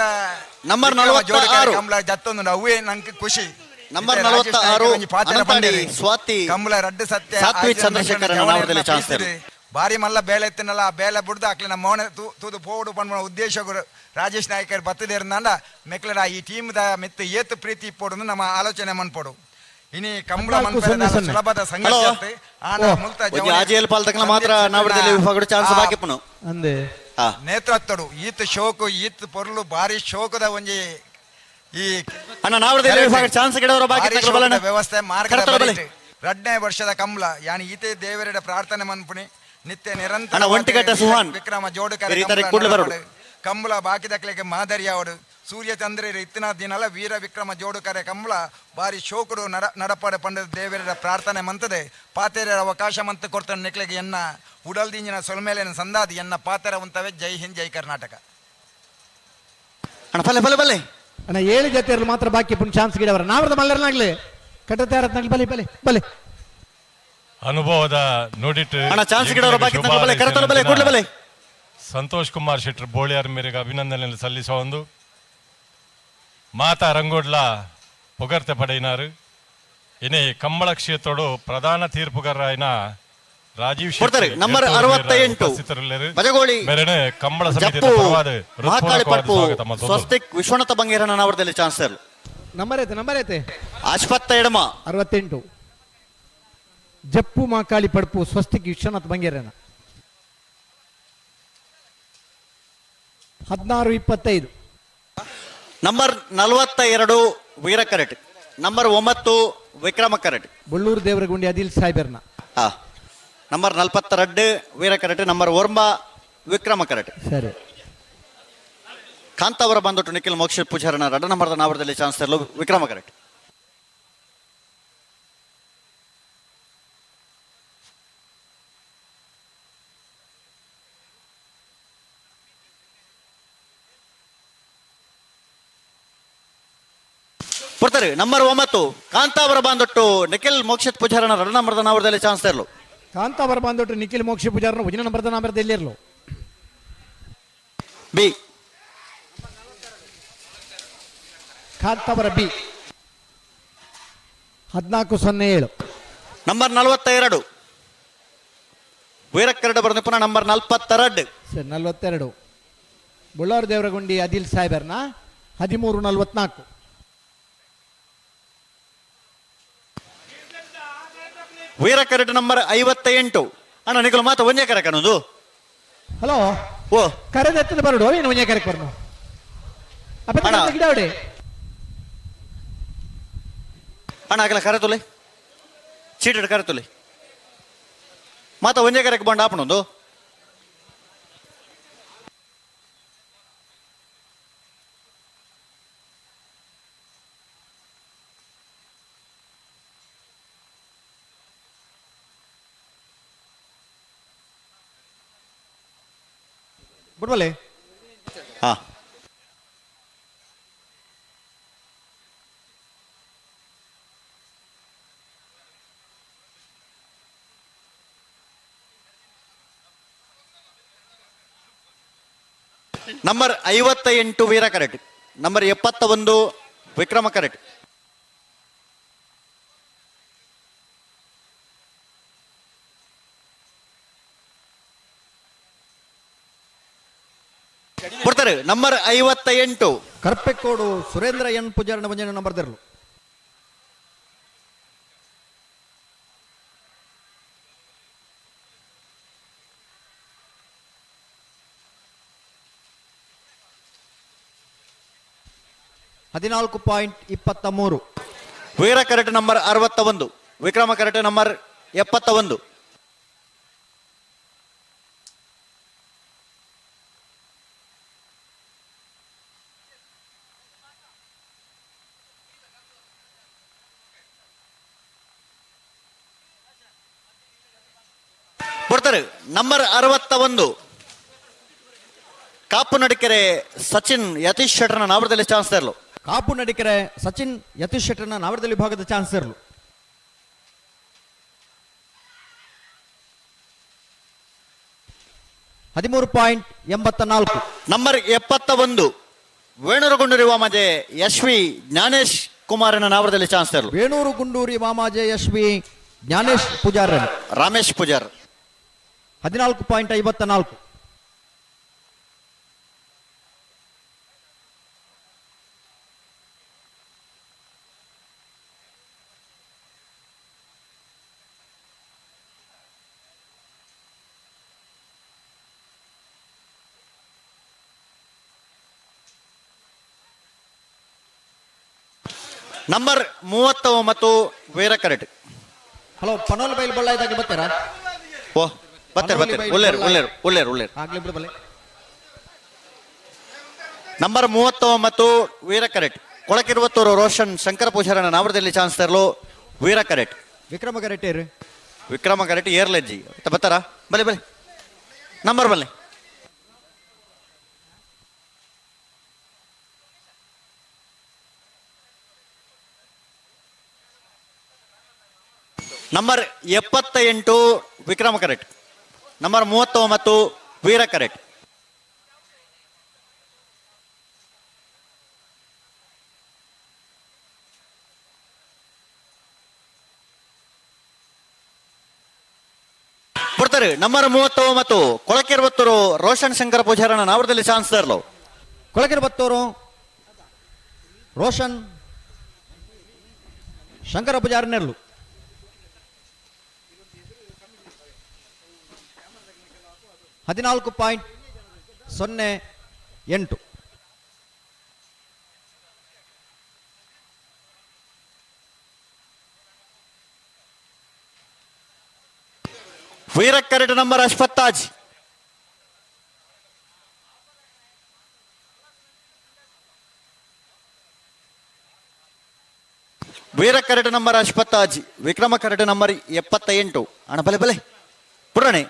ನಂಬರ್ ವಿಕ್ರಮ 46. ಜೋಡುಕೆರೆ ಕಂಬಳ ಜತ್ತೊಂದು ಅವೇ ನಂಗೆ ಖುಷಿ. ನಂಬರ್ ಇತ್ತೆ ರಾಜೇಶ್ 46 ನಾಯ್ಕರ ಒಂಜಿ ಪಾತೆರ ಅನಂತಾಡಿ ಪಂಡೆರ್. ಸ್ವಾತಿ ಕಂಬಳ ರಡ್ಡು ಸತ್ಯ ಸಾತ್ವಿಕ್ ಆಯ್ತು ಚಂದ್ರಶೇಖರ್ ಜವನೆರ್ನ ನಾವರದಲ್ಲಿ ಚಾನ್ಸ್ ಪ್ರೀತಿಡ್ ಭಾರಿ ಮಲ್ಲ ಬೇಲೆ ಇತ್ತನಲ್ಲ ಆ ಬೇಲೆ ಬುಡ್ದು ಅಕ್ಲೆ ನಮ್ಮ ಮೌನ ತೂದು ಪೋಡು ಪನ್ಪುನ ಉದ್ದೇಶ ಗುರು ರಾಜೇಶ್ ನಾಯ್ಕರ್ ಬತ್ತದೇರ್ನಾಂಡ ಮೆಕ್ಲಡ ಈ ಟೀಮ್ದ ಮೆತ್ತು ಏತು ಪ್ರೀತಿ ಇಪ್ಪೋಡು ನಮ್ಮ ಆಲೋಚನೆ ಮನ್ಪೋಡು. ಇನಿ ಕಂಬಳ ಹದ್ನಾಲ್ಕು ಮನ್ಪೆರೆ ಸೊನ್ನೆ ದಾಲ ಸೊನ್ನೆ. ಸುಲಭದ ಸಂಗತಿ ಹಲೋ. ಅತ್ತೆ. ಆನ ಓ, ಮುಲ್ತ ಒಂಜಿ ಜವನೆ ಆಜಿಎಲ್ ಪಾಲ್ದಕ್ಲ ಮಾತ್ರ ನಾವರದಲ್ಲಿ ವಿಭಾಗಡು ಚಾನ್ಸ್ ಬಾಕಿ ಪುನು. ಅಂದೆ. ನೇತೃತ್ವಡು ಈತ್ ಶೋಕು ಈತ್ ಪೊರ್ಲು ಭಾರಿ ಶೋಕದ ಒಂಜಿ ಈ ಅಣ್ಣ ನಾವರದಲ್ಲಿ ವಿಭಾಗ ಚಾನ್ಸ್ ಗಿಡವರ ಬಾಕಿ ಭಾರಿ ತಕ್ಲ ಬಲಣ್ಣ. ಶೋಕದ ವ್ಯವಸ್ಥೆ ಮಾರ್ಗದ ಕರ್ತವ್ಯ ಬಲೆ. ಬರಿಟ್. ರಡ್ಡನೇ ವರ್ಷದ ಕಂಬಳ ಯಾನಿ ಈತೆ ದೇವರೆಡ ಪ್ರಾರ್ಥನೆ ಮನ್ಪುಣಿ ನಿತ್ಯ ನಿರಂತರ ಅಣ್ಣ, ಒಂಟಿಗಟ್ಟ ಸುಹಾನ್. ವಿಕ್ರಮ ಜೋಡುಕರೆ ಈ ತರ ಕಂಬಳ ಕೂಡ್ಲೆ ಬರೋಡು. ನಡಪಡು. ಕಂಬಳ ಬಾಕಿದಕ್ಲೆಗೆ ಮಾದರಿಯಾವಡು ಸೂರ್ಯ ಚಂದ್ರರು ಇತ್ತಿನ ದಿನಲ ವೀರ ವಿಕ್ರಮ ಜೋಡುಕರೆ ಕಂಬಳ ಬಾರಿ ಶೋಕುಡು ನಡಪಾಡು ಪಂಡದ ದೇವರ ಪ್ರಾರ್ಥನೆ ಮಂತದೆ ಪಾತೆರ ಅವಕಾಶ ಮಂತ ಕೊಡ್ತಾನೆ ನಿಕ್ಲೆಗೆ ಎನ್ನ ಉಡಲ್ದಿಂಜಿನ ಸೊಲ್ಮೇಲಿನ ಸಂದಾದಿ ಎನ್ನ ಪಾತೆರ ಉಂತವೆ. ಜೈ ಹಿಂದ್ ಜೈ ಕರ್ನಾಟಕ. ಅಣ್ಣ ಬಲ್ಲೆ ಬಲ್ಲೆ ಬಲ್ಲೆ. ಅಣ್ಣ 7 ಜೊತೆಯರು ಮಾತ್ರ ಬಾಕಿ ಪುನ್ ಚಾನ್ಸ್ ಗಿಡವರ ನಾವರದ ಮಲ್ಲರ್ನಾಗ್ಲಿ ಕಟ್ಟತಾರತ್ನಾಗ್ಲಿ ಬಲೆ ಬಲೆ ಬಲೆ. ಅನುಭವದ ನುಡಿಟ್ಟು ಅಣ್ಣ, ಚಾನ್ಸ್ ಗಿಡವರ ಬಾಕಿ ತನಕ ಬಲೆ, ಕರೆತಲು ಬಲೆ, ಕೂಡ್ಲೆ ಬಲೆ. ಸಂತೋಷ್ ಕುಮಾರ್ ಶೆಟ್ಟರ್ ಬೋಳಿಯಾರ್ ಮೇರೆಗೆ ಅಭಿನಂದನೆ ಸಲ್ಲಿಸುವ ಒಂದು ಮಾತಾ ರಂಗೋಡ್ಲ ಪೊಗರ್ತೆ ಪಡೆಯಿನಾರು. ಇನಿ ಕಂಬಳ ಕ್ಷೇತ್ರೋಡು ಪ್ರಧಾನ ತೀರ್ಪುಗಾರರಾಯಿನ ರಾಜೀವ್ ಶೆಟ್ಟಿ ಕೊಡ್ತಾರೆ. ನಂಬರ್ ಎತ್ತೂರು ಮೇರ 68. ಉಪಸ್ಥಿತರಿಲ್ಲರು. ಬಜಗೋಳಿ ಮೇರೆನೆ ಕಂಬಳ ಸಮಿತಿಯ ಜಪ್ಪು ಪರವಾದ ಮಹಾಕಾಳಿ ಹೃತ್ಪೂರ್ವಕವಾದ ಪಡ್ಪು ಸ್ವಾಗತ ಮತ್ತೊಂದು. ಸ್ವಸ್ತಿಕ್ ವಿಶ್ವನಾಥ ಬಂಗೇರನ ನಾವರದಲ್ಲಿ ಚಾನ್ಸ್ ನಂಬರ್ ಐತೆ ನಂಬರ್ ಐತೆ. ಆಶ್ವತ್ತ ಎಡಮ 68 ಜಪ್ಪು ಮಾಕಾಳಿ ಪಡ್ಪು ಸ್ವಸ್ತಿಕ್ ವಿಶ್ವನಾಥ್ ಬಂಗೇರನ. 16:25. ನಂಬರ್ 42 ವೀರ ಕರೆಟ್, ನಂಬರ್ 9 ವಿಕ್ರಮ ಕರೆಟ್, ಬೊಳ್ಳೂರು ದೇವರಗುಂಡಿ ಅದಿಲ್ ಸಾಹೇಬರ್ನ. ನಂಬರ್ 42 ವೀರ ಕರೆಟ್, ನಂಬರ್ 9 ವಿಕ್ರಮ ಕರೆಟ್. ಸರಿ. ಕಾಂತಾವರ ಬಂದೊಟ್ಟು ನಿಖಿಲ್ ಮೋಕ್ಷ ಪೂಜಾರನ 2 ನಂಬರ್ದ ನಾವರದಲ್ಲಿ ಚಾನ್ಸ್ ತರಲು ವಿಕ್ರಮ ಕರೆಟ್. ಕೊಡ್ತಾರೆ. ನಂಬರ್ 9 ಕಾಂತಾವರ ಬಾಂದೊಟ್ಟು ನಿಖಿಲ್ ಮೋಕ್ಷಿತ್ ಪೂಜಾರನ 2 ನಂಬರ್ದ ನಾವರದಲ್ಲಿ ಚಾನ್ಸ್ ತರಲು. ಕಾಂತಾವರ ಬಾಂದೊಟ್ಟು ನಿಖಿಲ್ ಮೋಕ್ಷ ಪೂಜಾರನ 1 ನಂಬರ್ದ ನಾವರದಲ್ಲಿ ಇರಲು. B Kantavara B 14:07. ನಂಬರ್ 42 ವೀರಕ್ಕರಡ ಬರೆದ ಪುನಃ ನಂಬರ್ 42. ಸರ್ 42 ಬಳ್ಳಾರಿ ದೇವರಗುಂಡಿ ಅದಿಲ್ ಸಾಹೇಬರ್ನ 13:44. ವೀರ ಕರೆಟ್ ನಂಬರ್ 58. ಅಣ್ಣ ನಿಖಿಲ್ ಮಾತು ಒಂದೇ ಕರೆ ಕಣದು. ಹಲೋ ಓ ಕರೆದ ಬರಡು ಏನು ಒಂದೇ ಕರೆಕ್ ಬರನು ಅಣ್ಣ. ಗಿಡವಡೆ ಅಣ್ಣ ಆಗಲ ಕರೆ ತುಲೆ ಚೀಟಡ್ ಕರೆ ತುಲೆ ಮಾತ ಒಂದೇ ಕರೆಕ್ ಬಂಡ ಆಪಣೊಂದು. ಬುಡ್ಬಲೆ. ಹಾ number 58 Veera correct, number 71 Vikrama ಕರೆಕ್ಟ್. ಕೊಡ್ತಾರೆ ನಂಬರ್ 58 ಕರ್ಪೆಕೋಡು ಸುರೇಂದ್ರ ಎನ್ ಪೂಜಾರನ ಒಂಜನೆ ನಂಬರ್ ದೆರ್ಲು. 14.23. Veera correct number 61, Vikrama correct number 71. ಬರ್ತಾರೆ ನಂಬರ್ 61 ಕಾಪು ನಡಿಕೆರೆ ಸಚಿನ್ ಯತೀಶ್ ಶೆಟ್ಟರ್ನ ನಾವರದಲ್ಲಿ ಚಾನ್ಸ್ ತರಲು. ಕಾಪು ನಡಿಕೆರೆ ಸಚಿನ್ ಯತೀಶ್ ಶೆಟ್ಟರ್ನ ನಾವರದಲ್ಲಿ ವಿಭಾಗದ ಚಾನ್ಸ್ ಇರಲು. 13.84. ನಂಬರ್ 71 ವೇಣೂರು ವಾಮಾಜೆ ಯಶ್ವಿ ಜ್ಞಾನೇಶ್ ಕುಮಾರನ ನಾವರದಲ್ಲಿ ಚಾನ್ಸ್ ತರಲು. Venur Gunduri ವಾಮಾಜೆ Yashvi Gyanesh ಪೂಜಾರನ್, Ramesh Pujar. 14.54. Number 39 Veera correct. Hello, ಪನೋಲ್ ಬೈಲ್ ಬಳ್ಳಾಯ್ದಾಗಲಿ ಬರ್ತಾರಾ? ಓ ಬರ್ತಾರೆ ಬರ್ತಾರೆ, ಒಳ್ಳೇರು ಒಳ್ಳೇರು ಒಳ್ಳೇರು ಒಳ್ಳೇರು. ಆಗ್ಲಿ ಬಿಡು ಬಲ್ಲೆ. Number 39 Veera correct. ಕೊಳಕಿರುವತ್ತೂರು ರೋಷನ್ ಶಂಕರ ಪೂಜಾರನ ನಾವರದಲ್ಲಿ ಚಾನ್ಸ್ ತರಲು ವೀರ ಕರೆಕ್ಟ್. ವಿಕ್ರಮ ಕರೆಕ್ಟ್ ಏರು. ವಿಕ್ರಮ ಕರೆಕ್ಟ್ ಏರ್ಲೆಜ್ಜಿ ಬರ್ತಾರಾ? ಬಲೆ ಬಲೆ ನಂಬರ್ ಬಲ್ಲೆ. Number 78 Vikrama correct, number 39 Veera ಕರೆಕ್ಟ್. ಬರ್ತಾರೆ ನಂಬರ್ 39 ಕೊಳಕೆರಬತ್ತೂರು ರೋಷನ್ ಶಂಕರ ಪೂಜಾರನ ನಾವರದಲ್ಲಿ ಚಾನ್ಸ್ ತರಲು. ಕೊಳಕೆರಬತ್ತೂರು ರೋಷನ್ ಶಂಕರ ಪೂಜಾರನೆರ್ಲು. 14.08. ವೀರ ಕರೆಕ್ಟ್ ನಂಬರ್ ಅಶ್ವತ್ತಾಜ್. ವೀರ ಕರೆಕ್ಟ್ ನಂಬರ್ ಅಶ್ವತ್ತಾಜ್, ವಿಕ್ರಮ ಕರೆಕ್ಟ್ ನಂಬರ್ 78. ಅಣ್ಣ ಬಲೆ ಬಲೆ ಪುರಾಣೆ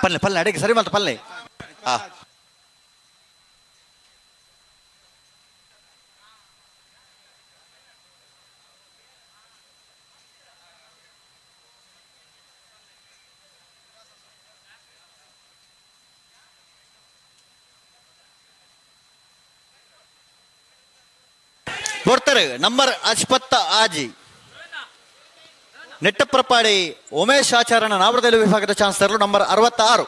ಪಲ್ಲೆ ಪಲ್ಲೆ ಅಡಿಗೆ ಸರಿ ಮಾಡ್ತ ಪಲ್ಲೆ. ಆ ಬರ್ತಾರೆ ನಂಬರ್ ಅಶ್ವತ್ತ ಆಜಿ ನೆಟ್ಟಪ್ರಪಾಡಿ ಉಮೇಶ್ ಆಚಾರ್ಯನ ನಾವರದಲ್ಲಿ ವಿಭಾಗದ ಚಾನ್ಸ್ ತರಲು ನಂಬರ್ 66.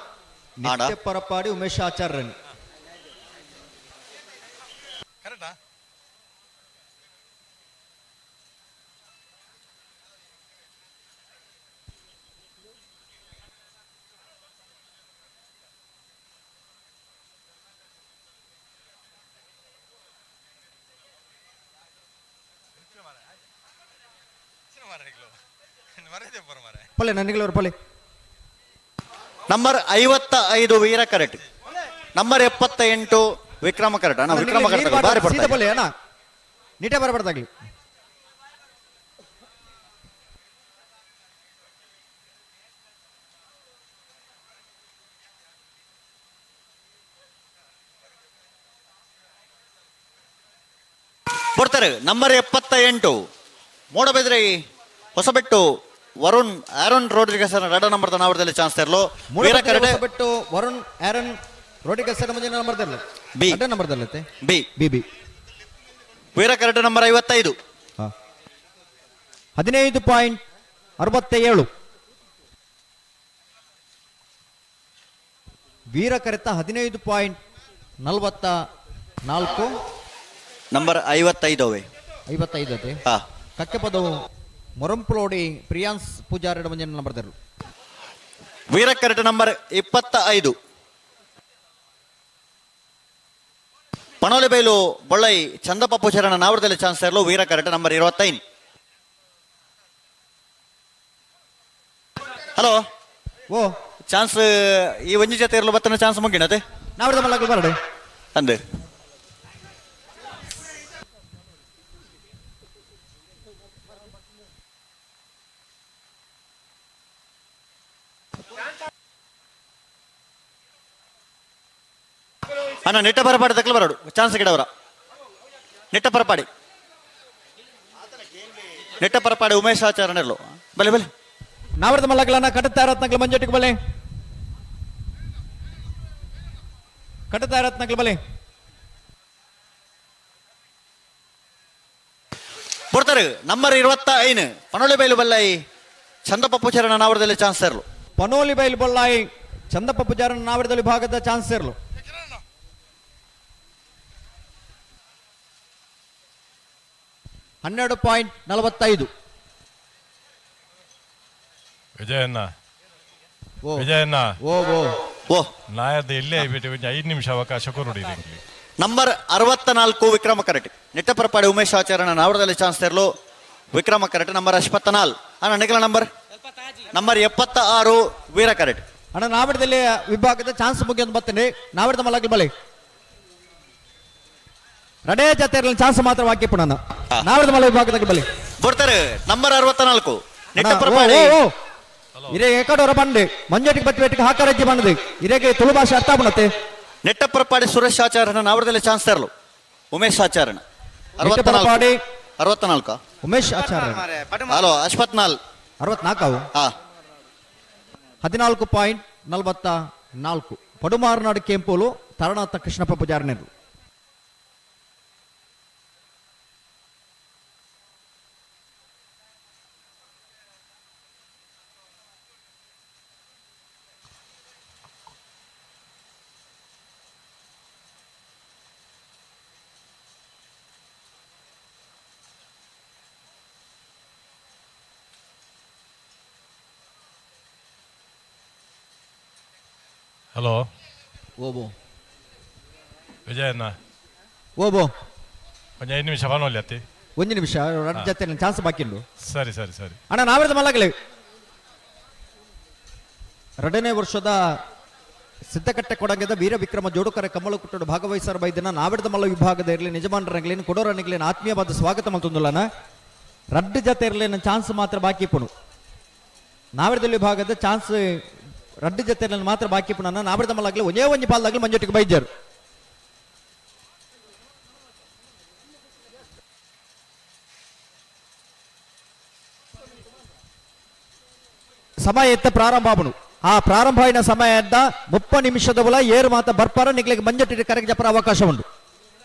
ನೆಟ್ಟಪರಪಾಡಿ ಉಮೇಶ್ ಆಚಾರ್ಯನ್. ಪಲ್ಲೆ ನನಗೆ ಪಲ್ಲೆ. ನಂಬರ್ 55 ವೀರ ಕರೆಕ್ಟ್, ನಂಬರ್ 78 ವಿಕ್ರಮ ಕರೆಕ್ಟ್. ಅಣ್ಣ ವಿಕ್ರಮ ಕರೆಕ್ಟ್ ಬಾರಿ ಸೀದಾ ಪಲ್ಲೆ ಅಣ್ಣ, ನೀಟೇ ಬರಬಾರ್ದಾಗ್ಲಿ. ಬರ್ತಾರೆ number 78 Moodbidri Hosabettu Varun Aaron Rodrigues ರಡ ನಂಬರ್ ನಾವರದಲ್ಲಿ ಚಾನ್ಸ್ ತರಲು ವೀರ ಕರಟೆ ಬಿಟ್ಟು ವರುಣ್ ಆರನ್ ರೋಡ್ರಿಗಸ್ ಮುಂದಿನ ನಂಬರ್ದಲ್ಲಿ ಬಿ ಅಡ್ಡ ನಂಬರ್ದಲ್ಲತ್ತೆ ಬಿ ಬಿ ಬಿ ವೀರ ಕರಟೆ ನಂಬರ್ 55 15.67 ವೀರ ಕರೆತ 15.44 ನಂಬರ್ 55 ಅವೆ 55 ಅದೇ ಹಾ ಕಕ್ಕೆಪದವು ಮೊರಂಪುಲೋಡಿ ಪ್ರಿಯಾನ್ಸ್ ಪೂಜಾರಿ ಮಂಜನ ನಂಬರ್ದರು ವೀರ ಕರಟೆ ನಂಬರ್ 25 ಪಣೋಲಿಬೈಲು ಬೊಳ್ಳೈ ಚಂದಪ್ಪ ಪೂಜಾರನ ನಾವರದಲ್ಲಿ ಚಾನ್ಸ್ ಇರಲು ವೀರ ಕರಟೆ ನಂಬರ್ 25. ಹಲೋ ಓ ಚಾನ್ಸ್ ಈ ಒಂಜಿ ಜೊತೆ ಇರಲು ಬತ್ತನ ಚಾನ್ಸ್ ಮುಗಿನತೆ ನಾವರದ ಮಲ್ಲಗಳು ಬರಡೆ ಅಂದೆ ಅಣ್ಣ ನೆಟ್ಟ ಬರಪಾಡಿ ತಕ್ಕಲು ಬರಡು ಚಾನ್ಸ್ ಗಿಡವರ ನೆಟ್ಟ ಪರಪಾಡಿ ನೆಟ್ಟ ಪರಪಾಡಿ ಉಮೇಶ್ ಆಚಾರ್ಯನರ್ಲು ಬಲೆ ಬಲೆ ನಾವರದ ಮಲ್ಲಗಳನ್ನ ಕಟ್ಟುತ್ತಾ ರತ್ನಗಳು ಮಂಜಟ್ಟಿಗೆ ಬಲೆ ಕಟ್ಟುತ್ತಾ ರತ್ನಗಳು ಬಲೆ ಬರ್ತಾರೆ ನಂಬರ್ 25 ಪನೋಳಿ ಬೈಲು ಬಲ್ಲಾಯಿ ಚಂದಪ್ಪ ಪೂಜಾರನ ನಾವರದಲ್ಲಿ ಚಾನ್ಸ್ ಇರಲು ಪನೋಲಿ ಬೈಲು ಬೊಳ್ಳಾಯಿ ಚಂದಪ್ಪ ಪೂಜಾರನ ನಾವರದಲ್ಲಿ ಭಾಗದ ಚಾನ್ಸ್ ಇರಲು 12.45 ವಿಜಯಣ್ಣ ಓ. ವಿಜಯಣ್ಣ ಓ ಓ ಓ ನಾಯದ ಇಲ್ಲೇ ಬಿಟ್ಟು ಒಂಜಿ 5 ನಿಮಿಷ ಅವಕಾಶ ಕೊರಡಿ ನಿಮ್ಗೆ. Number 64 Vikrama karate ನೆಟ್ಟಪರಪಾಡಿ Umesh ಆಚಾರ್ಯನ ನಾವರದಲ್ಲಿ chance ತರಲು ವಿಕ್ರಮ ಕರಟೆ ನಂಬರ್ 84 ಅಣ್ಣ ನಿಖಲ ನಂಬರ್ ನಂಬರ್ 76 ವೀರ ಕರಟೆ ಅಣ್ಣ ನಾವರದಲ್ಲಿ ವಿಭಾಗದ ಚಾನ್ಸ್ ಮುಗಿಯೋದು ಬರ್ತೇನೆ ನಾವರದ ಮಲ್ಲಗಳು ಬಲೆ ರಡೇ ಜೊತೆ ಚಾನ್ಸ್ ಮಾತ್ರ ವಾಕ್ಯ ಪುನಃ ನಾವರದ ಮಲ್ಲ ವಿಭಾಗದ ಬಲೆ ಬರ್ತಾರೆ ನಂಬರ್ 64 ಅಣ್ಣ, ನೆಟ್ಟಪರಪಾಡಿ ಓ, ಓ, ಓ. ಇರೇ ಏಕಡೋರ ಬಂಡೆ ಮಂಜಟಿಗೆ ಬತ್ತಿಗೆ ಹಾಕರಜ್ಜಿ ಬಂಡದೆ ಇರೇಗೆ ತುಳು ಭಾಷೆ ಅರ್ಥ ಆಪುಣತೆ ನೆಟ್ಟಪರಪಾಡಿ ಸುರೇಶ್ ಆಚಾರ್ಯನ ನಾವರದಲ್ಲಿ ಚಾನ್ಸ್ ತರಲು ಉಮೇಶ್ ಆಚಾರ್ಯನ ನೆಟ್ಟಪರಪಾಡಿ 64 ಉಮೇಶ್ ಆಚಾರ್ಯ ಹಲೋ 64 64 ಅವು ಹಾ 14.44 ಪಡುಮಾರನಾಡು ಕೆಂಪೋಲು ತರಣಾಥ ಕೃಷ್ಣಪ್ಪ ಪೂಜಾರನೇರು ಹಲೋ ಓಬೋ ವಿಜಯಣ್ಣ ಓಬೋ ಒಂಜಿ 5 ನಿಮಿಷ ಪನೋಲಿ ಅತ್ತಿ ಒಂದು ನಿಮಿಷ ರಡ್ ಜೊತೆ ಚಾನ್ಸ್ ಬಾಕಿ ಉಂಟು ಸರಿ ಸರಿ ಸರಿ ಅಣ್ಣ ನಾವರದ ಮಲ್ಲಗಲೆ ಎರಡನೇ ವರ್ಷದ ಸಿದ್ದಕಟ್ಟೆ ಕೊಡಂಗದ ವೀರ ವಿಕ್ರಮ ಜೋಡುಕರೆ ಕಮ್ಮಲಕುಟ್ಟಡು ಭಾಗವಹಿಸರ ಬೈದಿನ ನಾವಿಡದ ಮಲ್ಲ ವಿಭಾಗದ ಇರಲಿ ನಿಜಮಾನರಂಗ್ಲೇನು ಕೊಡೋರನಿಗ್ಲೇನು ಆತ್ಮೀಯವಾದ ಸ್ವಾಗತ ಮಲ್ತೊಂದುಲ್ಲನ ರಡ್ಡು ಜತೆ ಇರಲಿ ನನ್ನ ಚಾನ್ಸ್ ಮಾತ್ರ ಬಾಕಿ ಪುಣು ನಾವಿಡದಲ್ಲಿ ವಿಭಾಗದ ಚಾನ್ಸ್ ರಡ್ಡು ಜತೆ ಇರಲಿ ಮಾತ್ರ ಬಾಕಿ ಪುಣನ ನಾವಿಡದ ಮಲ್ಲಾಗ್ಲಿ ಒಂದೇ ಒಂಜಿ ಪಾಲ್ದಾಗ್ಲಿ ಮಂಜೊಟ್ಟಿಗೆ ಬೈಜರು ಸಮಯ ಎತ್ತ ಪ್ರಾರಂಭ ಆಪುಣು. ಆ ಪ್ರಾರಂಭ అయిన ಸಮಯ ಎದ್ದ 30 ನಿಮಿಷದ ಬಲ ಏರು ಮಾತ ಬರ್ಪಾರ ನಿಗ್ಲಿಗೆ ಮಂಜಟ್ಟಿಗೆ ಕರೆಗೆ ಜಪ್ಪರ ಅವಕಾಶ ಉಂಟು.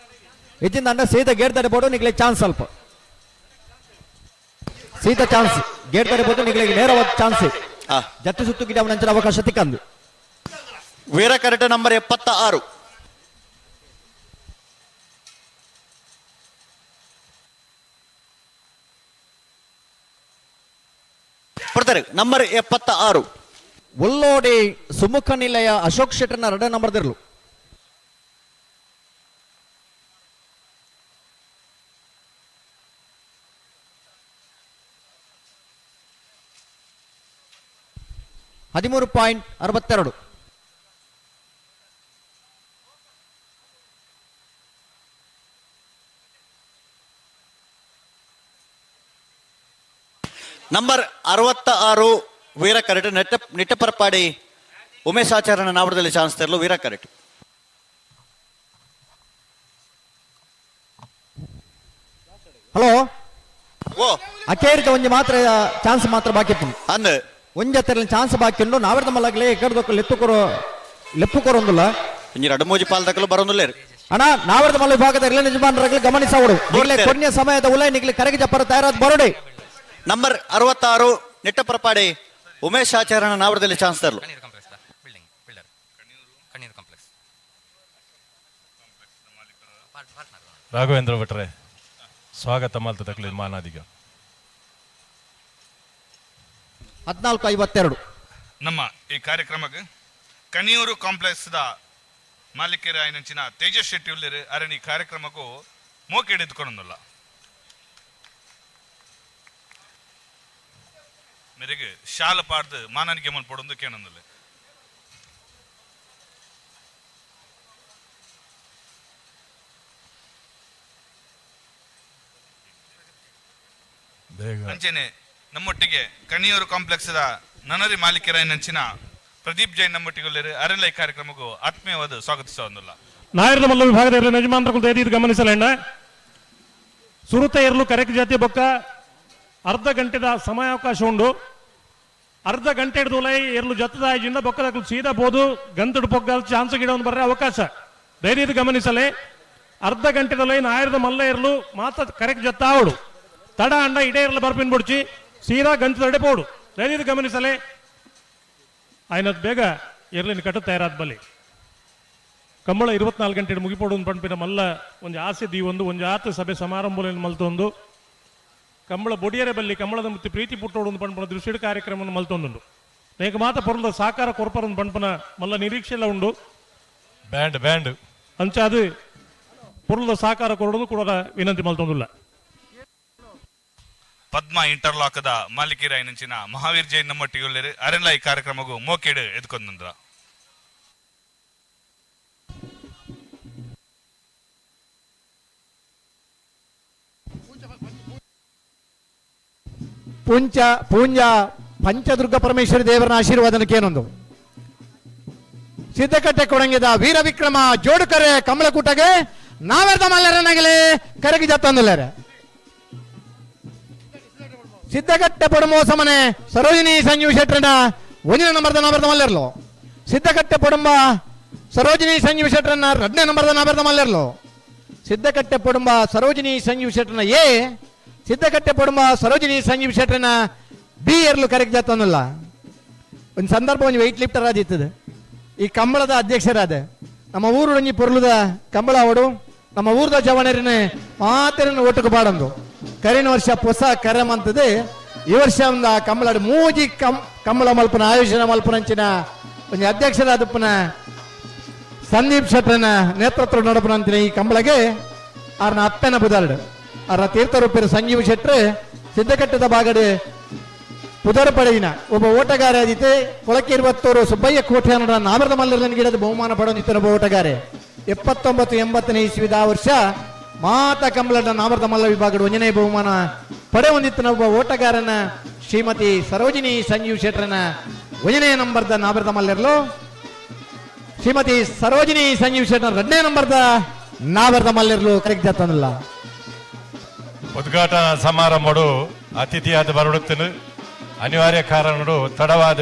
ಇದ್ದಿಂದ ಅಂಡ ಸೀದಾ ಗೇಟ್ ಬೋಡು ನಿಗ್ಲಿಗೆ ಚಾನ್ಸ್ ಸ್ವಲ್ಪ ಸೀದಾ ಚಾನ್ಸ್ ಗೇಟ್ ಬೋದು ನಿಗ್ಲಿಗೆ ನೇರವಾದ ಚಾನ್ಸ್ ಜತ್ತು ಸುತ್ತು ಗಿಡ ನಂತರ ಅವಕಾಶ ತಿಕ್ಕಂದು. ವೀರ ಕರಟೆ ನಂಬರ್ 76 ಬರ್ತಾರೆ ನಂಬರ್ 76 ಉಲ್ಲೋಡಿ ಸುಮುಖ ನಿಲಯ ಅಶೋಕ್ ಶೆಟ್ಟರ್ನ ಎರಡನೇ ನಂಬರ್ದಿರಲು. 13.62. ನಂಬರ್ 66 ವೀರ ಕರಟೆ ನೆಟ್ಟಪರಪಾಡಿ ಉಮೇಶ್ ಆಚಾರ್ಯನ ನಾವಡದಲ್ಲಿ ಚಾನ್ಸ್ ತರಲು ವೀರ ಕರಟೆ. ಹಲೋ ಓ ಅಕೇರಿದ ಒಂಜಿ ಮಾತ್ರ ಚಾನ್ಸ್ ಮಾತ್ರ ಬಾಕಿ ಇಪ್ಪುಂಡು ಅಂದ್ ಒಂಜಿ ಅತ್ತರ್ಲ ಚಾನ್ಸ್ ಬಾಕಿ ಉಂಡು ನಾವೆರ್ದ ಮಲ್ಲಗ್ಲೆ ಎಕ್ಕಡ್ದೊಕ್ಕ ಲೆಪ್ಪು ಲೆಪ್ಪು ಕೊರೊಂದುಲ್ಲ ಒಂಜಿ ರಡ್ಡು ಮೂಜಿ ಪಾಲ್ದಕಲು ಬರೋಂದುಲ್ಲೇರು ಅಣ್ಣ ನಾವೆರ್ದ ಮಲ್ಲ ವಿಭಾಗದ ಇರ್ಲೆ ನಿಜಮಾನರಾಗಲಿ ಗಮನಿಸವಡು ನಿಗ್ಲೆ ಕೊನೆಯ ಸಮಯದ ಉಲೈ ನಿಗ್ಲೆ ಕರಗಿ ಜಪ್ಪರ ತಯಾರಾದ ಬರೋಡೆ. ನಂಬರ್ 66 ನೆಟ್ಟಪರಪಾಡಿ ಉಮೇಶ್ ಆಚಾರ್ಯನ ನಾವರದಲ್ಲಿ ಚಾನ್ಸ್ ತರಲು. ರಾಘವೇಂದ್ರ ಭಟ್ರೆ ಸ್ವಾಗತ ಮಲ್ತದಕ್ಲೆ ಮಾನಾದಿಗ. 14:52. ನಮ್ಮ ಈ ಕಾರ್ಯಕ್ರಮಕ್ಕೆ ಕಣಿಯೂರು ಕಾಂಪ್ಲೆಕ್ಸ್ the ಮಾಲೀಕರ ಆಯ್ನಂಚಿನ ತೇಜಸ್ ಶೆಟ್ಟಿ ಉಲ್ಲೇರು ಅರಣಿ ಕಾರ್ಯಕ್ರಮಕ್ಕೂ ಮೋಕೆ ಹಿಡಿದುಕೊಂಡಲ್ಲ ಮೇರೆಗೆ ಶಾಲ ಪಾಡ್ದು ಮಾನನಿಗೆ ಮಲ್ಪೊಡೊಂದು ಕೇನೊಂದುಲ್ಲೆ. ಅಂಚೆನೆ ನಮ್ಮೊಟ್ಟಿಗೆ ಕಣಿಯೂರು ಕಾಂಪ್ಲೆಕ್ಸ್ the ನನರಿ ಮಾಲೀಕರ ಆಯ್ನಂಚಿನ ಪ್ರದೀಪ್ ಜೈನ್ ನಮ್ಮೊಟ್ಟಿಗೆ ಉಲ್ಲೇರು ಅರಣ್ಯ ಕಾರ್ಯಕ್ರಮಕ್ಕೂ ಆತ್ಮೀಯವಾದ ಸ್ವಾಗತಿಸೋದಿಲ್ಲ. ನಾಯರ್ದ ಮಲ್ಲ ವಿಭಾಗದ ಇರಲಿ ಯಜಮಾನರು ದಯದೀರ್ ಗಮನಿಸಲೆಣ್ಣ ಸುರುತ ಇರಲು ಕರೆಕ್ ಜಾತಿ ಬೊಕ್ಕ ಅರ್ಧ ಗಂಟೆದ ಸಮಯಾವಕಾಶ ಉಂಡು. ಅರ್ಧ ಗಂಟೆ ಹಿಡಿದು ಎರಲು ಜತ್ತದಾಯಿಜಿಂದ ಬೊಕ್ಕದಕ್ಕಲು ಸೀದಾ ಬೋದು ಗಂತಡು ಪೊಗ್ಗಲ್ ಚಾನ್ಸ್ ಗಿಡ ಒಂದು ಬರ್ರೆ ಅವಕಾಶ ಧೈರ್ಯದ ಗಮನಿಸಲೆ. ಅರ್ಧ ಗಂಟೆದಲೈ ನಾಯರ್ದ ಮಲ್ಲ ಇರಲು ಮಾತ ಕರೆಕ್ ಜತ್ತಾವಡು ತಡ ಅಂಡ ಇಡೇ ಇರಲು ಬರ್ಪಿನ್ ಬುಡ್ಚಿ ಸೀದಾ ಗಂತದಡೆ ಪೋಡು ಧೈರ್ಯದ ಗಮನಿಸಲೆ. ಆಯ್ನದ್ ಬೇಗ ಎರ್ಲಿನ ಕಟ್ಟು ತಯಾರಾದ ಬಲಿ ಕಂಬಳ 24 ಗಂಟೆ ಮುಗಿಪೋಡು ಪಂಪಿನ ಮಲ್ಲ ಒಂದು ಆಸೆ ದೀವೊಂದು ಒಂದು ಆತ ಸಭೆ ಸಮಾರಂಭ ಮಲ್ತೊಂದು ಕಂಬಳ ಬೊಡಿಯರೆ ಬಲ್ಲಿ ಕಂಬಳದ ಮುತ್ತಿ ಪ್ರೀತಿ ಪುಟ್ಟೋಡು ಒಂದು ಪಂಪನ ದೃಶ್ಯದ ಕಾರ್ಯಕ್ರಮವನ್ನು ಮಲ್ತೊಂದುಂಡು. ನೇಕ ಮಾತ ಪೊರುದ ಸಾಕಾರ ಕೊರ್ಪರೊಂದು ಪಂಪನ ಮಲ್ಲ ನಿರೀಕ್ಷೆ ಎಲ್ಲ ಉಂಡು. ಬ್ಯಾಂಡ್ ಬ್ಯಾಂಡ್ ಅಂಚಾದು ಪೊರುದ ಸಾಕಾರ ಕೊರಡೋದು ಕೂಡ ವಿನಂತಿ ಮಲ್ತೊಂದುಲ್ಲ. ಪದ್ಮ ಇಂಟರ್ಲಾಕ್ದ ಮಾಲೀಕರ ಐನಂಚಿನ ಮಹಾವೀರ್ ಜೈನ್ ನಮ್ಮೊಟ್ಟಿಗೆ ಉಲ್ಲೇರು ಅರೆಲ್ಲ ಈ ಕಾರ್ಯಕ್ರಮಕ್ಕೂ ಮೋಕೇಡು ಎದ್ಕೊಂದ್ರ. ಪುಂಚ ಪೂಂಜ ಪಂಚದುರ್ಗ ಪರಮೇಶ್ವರಿ ದೇವರನ ಆಶೀರ್ವಾದನಕ್ಕೇನೊಂದು ಸಿದ್ದಕಟ್ಟೆ ಕೊಡಂಗಿದ ವೀರ ವಿಕ್ರಮ ಜೋಡುಕರೆ ಕಮಲಕೂಟಗೆ ನಾವೆರ್ದ ಮಲ್ಲರನಾಗಲೇ ಕರಗಿ ಜತ್ತಂದುಲ್ಲಾರೆ. ಸಿದ್ದಕಟ್ಟೆ ಪೊಡಮೋ ಸಮನೆ ಸರೋಜಿನಿ ಸಂಜೀವ್ ಶೆಟ್ಟರನ ಒಂದನೇ ನಂಬರ್ದ ನಾವೆರ್ದ ಮಲ್ಲರ್ಲು. ಸಿದ್ದಕಟ್ಟೆ ಪೊಡಂಬ ಸರೋಜಿನಿ ಸಂಜೀವ್ ಶೆಟ್ಟರನ್ನ ಎರಡನೇ ನಂಬರ್ದ ನಾವೆರ್ದ ಮಲ್ಲರ್ಲು. ಸಿದ್ದಕಟ್ಟೆ ಪೊಡಂಬ ಸರೋಜಿನಿ ಸಂಜೀವ್ ಶೆಟ್ಟರನ ಎ ಸಿದ್ದಕಟ್ಟೆ ಪೊಡಂಬ ಸರೋಜಿನಿ ಸಂಜೀವ್ ಶೆಟ್ಟರನ ಬಿ ಎರ್ಲು ಕರೆಕ್ಟ್ ಜಾತನಲ್ಲ. ಒಂದು ಸಂದರ್ಭ ಒಂದು ವೆಯ್ಟ್ ಲಿಫ್ಟರ್ ಆದಿತ್ತದ ಈ ಕಂಬಳದ ಅಧ್ಯಕ್ಷರಾದ ನಮ್ಮ ಊರು ಒಂಜಿ ಪೊರ್ಲುದ ಕಂಬಳ ಅವಡು ನಮ್ಮ ಊರದ ಜವಣರನೆ ಮಾತೆರನ್ನು ಒಟ್ಟುಕು ಬಾಡಂದು ಕರಿನ ವರ್ಷ ಹೊಸ ಕರಮ್ ಅಂತದೆ ಈ ವರ್ಷ ಒಂದು ಆ ಕಂಬಳ ಮೂಜಿ ಕಂಬಳ ಮಲ್ಪನ ಆಯೋಜನೆ ಮಲ್ಪನಂಚಿನ ಒಂದು ಅಧ್ಯಕ್ಷರಾದಪ್ಪನ ಸಂದೀಪ್ ಶೆಟ್ಟರನ ನೇತೃತ್ವ ನಡಪನಂತಿನ ಈ ಕಂಬಳಗೆ ಆರ್ನ ಅಪ್ಪನ ಬುದಾರ್ಡು ಆರ್ನ ತೀರ್ಥರೂಪಿನ ಸಂಜೀವ್ ಶೆಟ್ರು ಸಿದ್ದಕಟ್ಟದ ಬಾಗಡೆ ಪುದರ್ ಪಡೆಯಿನ ಒಬ್ಬ ಓಟಗಾರ ಆದಿತ್ತೆ ಕೊಳಕಿರುವತ್ತೂರು ಸುಬ್ಬಯ್ಯ ಕೋಟೆಯನ್ನ ನಾಮರದ ಮಲ್ಲರನ್ನು ಗಿಡದ ಬಹುಮಾನ ಪಡೆದಿತ್ತು ಒಬ್ಬ ಓಟಗಾರೆ. 79 80ನೇ ಇಸ್ವಿದ ಆ ವರ್ಷ ಮಾತಾ ಕಂಬಳದ ನಾಮರದ ಮಲ್ಲ ವಿಭಾಗದ ಒಂದನೇ ಬಹುಮಾನ ಪಡೆ ಹೊಂದಿತ್ತು ಒಬ್ಬ ಓಟಗಾರನ ಶ್ರೀಮತಿ ಸರೋಜಿನಿ ಸಂಜೀವ್ ಶೆಟ್ಟರನ ಒಂದನೇ ನಂಬರ್ದ ನಾಮರದ ಮಲ್ಲರ್ಲು ಶ್ರೀಮತಿ ಸರೋಜಿನಿ ಸಂಜೀವ್ ಶೆಟ್ಟರ ಎರಡನೇ ನಂಬರ್ದ ನಾಮರದ ಮಲ್ಲರ್ಲು ಕರೆಕ್ಟ್ ಜಾತನಲ್ಲ. ಉದ್ಘಾಟನಾ ಸಮಾರಂಭಡು ಅತಿಥಿಯಾದ ಬರಡುತ್ತನು ಅನಿವಾರ್ಯ ಕಾರಣಡು ತಡವಾದ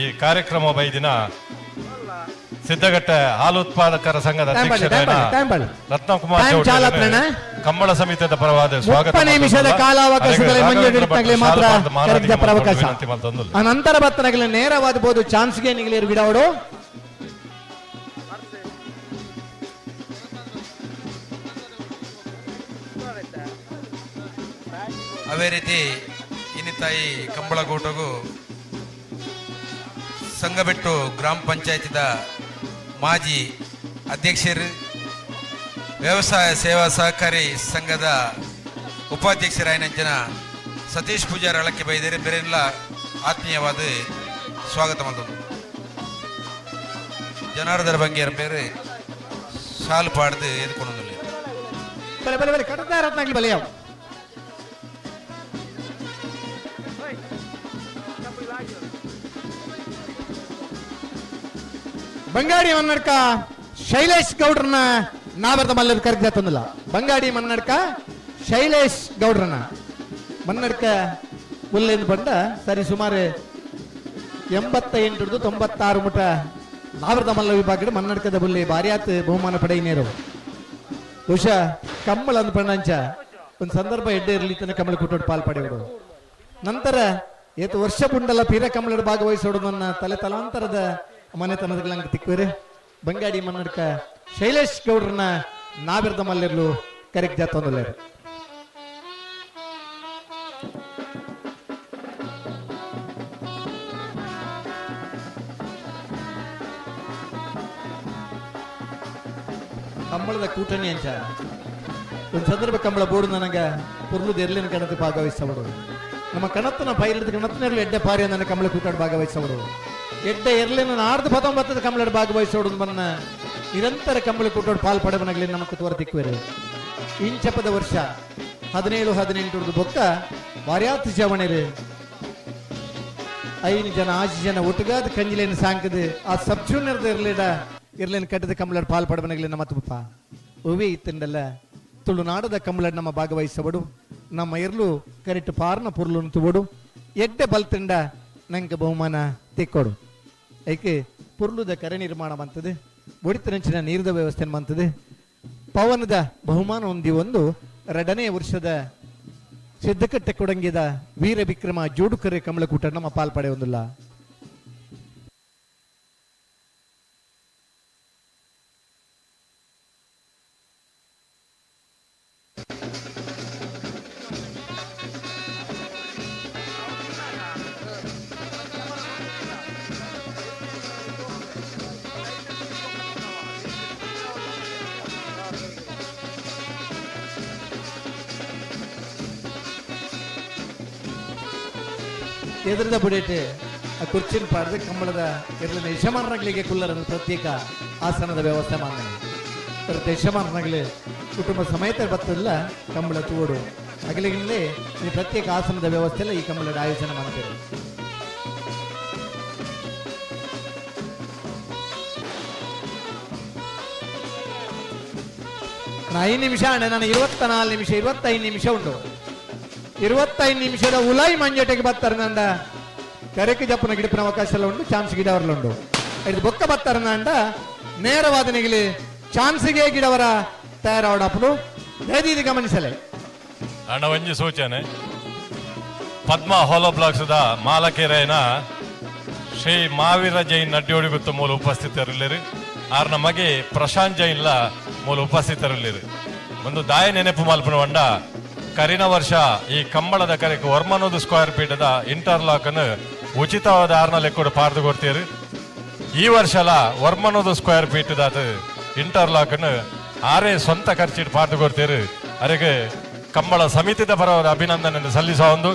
ಈ ಕಾರ್ಯಕ್ರಮ ಬೈದಿನ ಸಿದ್ದಘಟ್ಟ ಹಾಲು ಉತ್ಪಾದಕರ ಸಂಘದ ಅಧ್ಯಕ್ಷರಾದ ರತ್ನಕುಮಾರ್ ಚೌಧರಿ ಕಂಬಳ ಸಮಿತಿಯ ಪರವಾದ ಸ್ವಾಗತ. ನಿಮಿಷದ ಕಾಲಾವಕಾಶದಲ್ಲಿ ಮಂಜೂರು ಮಾತ್ರ ಅವಕಾಶ. ಅನಂತರ ಬತ್ತನಗಲ ನೇರವಾದ ಬೋದು ಚಾನ್ಸ್ಗೆ ನಿಗಲಿರು ಗಿಡವರು. ಅದೇ ರೀತಿ ಇನ್ನಿತಾಯಿ ಕಂಬಳಗೂಟಗೂ ಸಂಘಬೆಟ್ಟು ಗ್ರಾಮ ಪಂಚಾಯತಿದ ಮಾಜಿ ಅಧ್ಯಕ್ಷರು, ವ್ಯವಸಾಯ ಸೇವಾ ಸಹಕಾರಿ ಸಂಘದ ಉಪಾಧ್ಯಕ್ಷರಾಯನಂಜನ ಸತೀಶ್ ಪೂಜಾರಿ ಅಳಕ್ಕೆ ಬೈದರೆ ಬೇರೆಲ್ಲ ಆತ್ಮೀಯವಾದ ಸ್ವಾಗತ ಮಾಡಿದ್ರು. ಜನಾರ್ದರ ಬಂಗೇರ பேரு ಶಾಲು ಪಾಡ್ದು ಎದ್ಕೊಂಡು. ಬಲೆ ಬಲೆ ಬಲೆ ಕಟ್ಟದ ರತ್ನಾಗ್ಲಿ ಬಲೆ ಯಾವ ಬಂಗಾಡಿ ಮನ್ನಡ್ಕ ಶೈಲೇಶ್ ಗೌಡ್ರನ್ನ ನಾವರ್ದ ಮಲ್ಲರ್ ಕರೆದ ತಂದಿಲ್ಲ. ಬಂಗಾಡಿ ಮನ್ನಡ್ಕ ಶೈಲೇಶ್ ಗೌಡ್ರನ ಮನ್ನಡ್ಕ ಉಲ್ಲೇಂದು ಬಂಡ ಸರಿ ಸುಮಾರು 88 96 ಮುಟ ನಾವರದ ಮಲ್ಲ ವಿಭಾಗದ ಮನ್ನಡ್ಕದ ಬುಲ್ಲೆ ಭಾರ್ಯಾತ್ ಬಹುಮಾನ ಪಡೆಯಿನೇರು. ಬಹುಶಃ ಕಮ್ಮಳ ಅಂದ್ ಪಣ್ಣಂಚ ಒಂದು ಸಂದರ್ಭ ಎಡ್ಡೆ ಇರಲಿ ತನ್ನ ಕಮಲ ಕೂಟೋಡು ಪಾಲ್ ಪಡೆಯೋಡು. ನಂತರ ಏತು ವರ್ಷ ಪುಂಡಲ ಪೀರ ಕಮಲಡು ಭಾಗವಹಿಸೋಡು ನನ್ನ ತಲೆ ತಲಾಂತರದ ಮನೆತನದ ತಿಕ್ಕುವಿರಿ. ಬಂಗಾಡಿ ಮನ್ನಡ್ಕ ಶೈಲೇಶ್ ಗೌಡ್ರನ್ನ ನಾವಿರದ ಮಲ್ಲಿರ್ಲು ಕರೆಕ್ಟ್ ಜಾತೊಂದುಲ್ಲೇರು. ಕಂಬಳದ ಕೂಟಣಿ ಅಂಚ ಒಂದು ಸಂದರ್ಭ ಕಂಬಳ ಬೋರ್ಡು ನನಗೆ ಪುರ್ಲು ಎರ್ಲಿನ ಕಣತೆ ಭಾಗವಹಿಸವರು. ನಮ್ಮ ಕಣತ್ತನ ಪೈರಿಡಿದ ಕಣತ್ತನ ಎಡ್ಡೆ ಪಾರಿ ನನ್ನ ಕಂಬಳ ಕೂಟಾಡು ಭಾಗವಹಿಸವರು. ಎಡ್ಡೆ ಎರ್ಲಿನ ನಾಡ್ದು ಪತ್ತೊಂಬತ್ತದ ಕಂಬಳ ಭಾಗವಹಿಸೋಡು ಬನ್ನ ನಿರಂತರ ಕಂಬಳ ಕೂಟಾಡು ಪಾಲ್ ಪಡೆವನಗಲಿ ನಮ್ಮ ತೋರ ತಿಕ್ಕುವರು. ಇಂಚಪದ ವರ್ಷ 17 18 ಬೊಕ್ಕ ವಾರ್ಯಾತ್ ಜವಣರು 5 ಜನ 6 ಜನ ಒಟ್ಟುಗಾದ ಕಂಜಿಲೇನು ಸಾಂಕದು ಆ ಸಬ್ ಜೂನಿಯರ್ದ ಇರ್ಲಿಡ ಇರ್ಲೇನು ಕಟ್ಟದ ಕಂಬಳಡ್ ಪಾಲ್ ಪಡವನಗಲಿ ನಮ್ಮ ತುಪ್ಪ ಒವೇ ಇತ್ತಂಡಲ್ಲ ತುಳುನಾಡದ ಕಂಬಳಡ್ ನಮ್ಮ ಭಾಗವಹಿಸಬಡು. ನಮ್ಮ ಇರ್ಲು ಕರೆಕ್ಟ್ ಪಾರ್ನ ಪುರ್ಲು ತುವಡು ಎಡ್ಡೆ ಬಲ್ತಂಡ ನಂಗೆ ಬಹುಮಾನ ತಿಕ್ಕೋಡು. ಐಕೆ ಪುರ್ಲುದ ಕರೆ ನಿರ್ಮಾಣ ಬಂತದೆ, ಒಡಿತನಂಚಿನ ನೀರದ ವ್ಯವಸ್ಥೆ ಬಂತದೆ. ಪವನದ ಬಹುಮಾನ ಹೊಂದಿ ಒಂದು 2ನೇ ವರ್ಷದ ಸಿದ್ಧಕಟ್ಟೆ ಕೊಡಂಗಿದ ವೀರ ವಿಕ್ರಮ ಜೋಡುಕರೆ ಕಮಲಕೂಟ ನಮ್ಮ ಪಾಲ್ ಪಡೆಯೊಂದಿಲ್ಲ. ಎದುರದ ಬುಡೇಟೆ ಆ ಕುರ್ಚಿನ ಪಾಡ್ದು ಕಂಬಳದ ಇರಲಿನ ಯಜಮಾನರಿಗೆ ಕುಲ್ಲರನ್ನು ಪ್ರತ್ಯೇಕ ಆಸನದ ವ್ಯವಸ್ಥೆ ಮಾಡಿದೆ. ಯಜಮಾನರಲ್ಲಿ ಕುಟುಂಬ ಸಮೇತ ಬತ್ತಲ್ಲ ಕಂಬಳ ತೂಡು ಅಗಲಿಗಿಂದಲೇ ಈ ಪ್ರತ್ಯೇಕ ಆಸನದ ವ್ಯವಸ್ಥೆ ಎಲ್ಲ ಈ ಕಂಬಳದ ಆಯೋಜನೆ ಮಾಡ್ತಾರೆ. 5 ನಿಮಿಷ ಅಣ್ಣ, ನಾನು 24 ನಿಮಿಷ 25 ನಿಮಿಷ ಉಂಟು. 25 ನಿಮಿಷದ ಉಲಾಯಿ ಮಂಜಟೆಗೆ ಬರ್ತಾರೆ ನಂಡ ಕರೆಕ್ ಜಪ್ಪನ ಗಿಡಪಿನ ಅವಕಾಶ ಎಲ್ಲ ಉಂಟು, ಚಾನ್ಸ್ ಗಿಡವರಲ್ಲ ಉಂಟು. ಇದು ಬೊಕ್ಕ ಬರ್ತಾರೆ ನಂಡ ನೇರವಾದ ನಿಗಲಿ ಚಾನ್ಸ್ಗೆ ಗಿಡವರ ತಯಾರಾವಡಪ್ಪನು ದಯದೀದಿ ಗಮನಿಸಲೆ. ಅಣ್ಣ ಒಂಜಿ ಸೂಚನೆ, ಪದ್ಮ ಹೋಲೋ ಬ್ಲಾಕ್ಸ್ದ ಮಾಲಕೆರೆನ ಶ್ರೀ ಮಾವೀರ ಜೈನ್ ನಡ್ಡಿಯೋಡಿಗುತ್ತ ಮೂಲ ಉಪಸ್ಥಿತರಿಲ್ಲಿರಿ. ಆರ್ನ ಮಗೆ ಪ್ರಶಾಂತ್ ಜೈನ್ಲ ಮೂಲ ಉಪಸ್ಥಿತರಿಲ್ಲಿರಿ. ಒಂದು ದಾಯ ನೆನಪು ಮಲ್ಪನ ವಂಡ ಕರಿನ ವರ್ಷ ಈ ಕಂಬಳದ ಕರೆಕ್ ವರ್ಮನೋದು ಸ್ಕ್ವೇರ್ ಫೀಟದ ಇಂಟರ್ಲಾಕ್ ಅನ್ನು ಉಚಿತವಾದ ಆರ್ನ ಲೆಕ್ಕಡು ಪಾರ್ದು ಕೊಡ್ತೀರಿ. ಈ ವರ್ಷಲ ವರ್ಮನೋದು ಸ್ಕ್ವೇರ್ ಫೀಟದ ಇಂಟರ್ಲಾಕ್ ಅನ್ನು ಆರೇ ಸ್ವಂತ ಖರ್ಚಿಟ್ಟು ಪಾರ್ದು ಕೊಡ್ತೀರಿ. ಅರೆಗೆ ಕಂಬಳ ಸಮಿತಿದ ಪರವಾದ ಅಭಿನಂದನೆ ಸಲ್ಲಿಸುವ ಒಂದು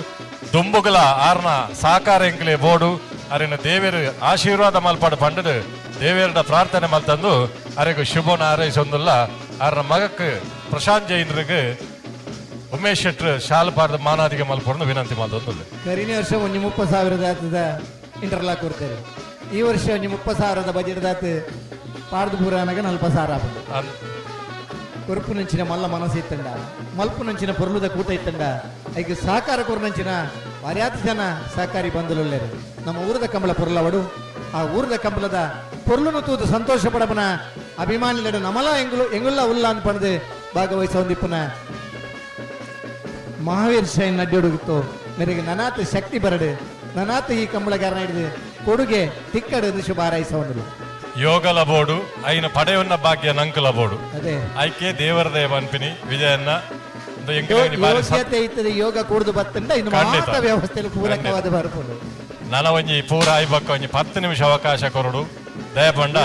ದುಂಬುಗಲ ಆರ್ನ ಸಾಕಾರ ಎಂಕ್ಲೆ ಬೋರ್ಡು ಅರಿನ ದೇವೇರು ಆಶೀರ್ವಾದ ಮಲ್ಪಾಡು ಪಂಡದು ದೇವೇರಡ ಪ್ರಾರ್ಥನೆ ಮಲ್ತಂದು ಅರೆಗೆ ಶುಭನ ಹಾರೈಸೊಂದುಲ್ಲ. ಆರ್ನ ಮಗಕ್ಕೆ ಪ್ರಶಾಂತ್ ಜೈನ್ರಿಗೆ ಉಮೇಶ್ ಶೆಟ್ರು ಶಾಲು ಪಾರ್ದ ಮಾನಾದಿಗೆ ಮಲ್ಪೊಂದು ವಿನಂತಿ ಮಲ್ತೊಂದುಲ್ಲ. ಕರಿನೇ ವರ್ಷ ಒಂದು 30,000 ಆತದ ಇಂಟರ್ಲಾಕ್ ಕೊಡ್ತಾರೆ. ಈ ವರ್ಷ ಒಂದು 30,000 ಬಜೆಟ್ ದಾತು ಪಾರ್ದು ಪೂರಾನಾಗ 40,000 ಆಪುಂಡು. ಕೊರುಪು ನಂಚಿನ ಮಲ್ಲ ಮನಸ್ಸು ಇತ್ತಂಡ, ಮಲ್ಪು ನಂಚಿನ ಪೊರ್ಲುದ ಕೂಟ ಇತ್ತಂಡ, ಐಕ್ ಸಹಕಾರ ಕೊರು ನಂಚಿನ ವಾರ್ಯಾತ ಜನ ಸಹಕಾರಿ ಬಂಧುಲುಲ್ಲೇರು. ನಮ್ಮ ಊರದ ಕಂಬಳ ಪೊರ್ಲವಡು ಆ ಊರದ ಕಂಬಳದ ಪೊರ್ಲುನು ತೂದು ಸಂತೋಷ ಪಡಪನ ಅಭಿಮಾನಿಲೆಡು ನಮಲ ಎಂಗುಲು ಎಂಗುಲ್ಲ ಉಲ್ಲ ಅಂತ ಪಣದು ಭಾಗವಹಿಸ ಒಂದಿಪ್ಪನ ಮಹಾವೀರ್ ಶೈನ್ ನಡ್ಡಿಯೊಡುಗುತ್ತು ಮೇರೆಗೆ ನನಾತ ಶಕ್ತಿ ಬರಡು ನನಾತ ಈ ಕಂಬಳಗಾರನ ಹಿಡಿದು ಕೊಡುಗೆ ತಿಕ್ಕಡು ಶುಭ ಹಾರೈಸವನು. ಯೋಗಲ ಬೋಡು ಐನ ಪಡೆಯೊನ್ನ ಭಾಗ್ಯ ನಂಕಲ ಬೋಡು ಅದೇ ಐಕೆ ದೇವರ ದೇವ ಅನ್ಪಿನಿ ವಿಜಯನ್ನ ಯೋಗ್ಯತೆ ಇತ್ತದೆ ಯೋಗ ಕೂಡುದು ಬತ್ತಂಡ ಇನ್ನು ಮಾತ ವ್ಯವಸ್ಥೆಯಲ್ಲಿ ಪೂರಕವಾದ ಬರ್ಬೋದು. ನನ ಒಂಜಿ ಪೂರ ಆಯ್ಬಕ್ಕ ಒಂಜಿ 10 ನಿಮಿಷ ಅವಕಾಶ ಕೊರಡು ದಯಪಂಡ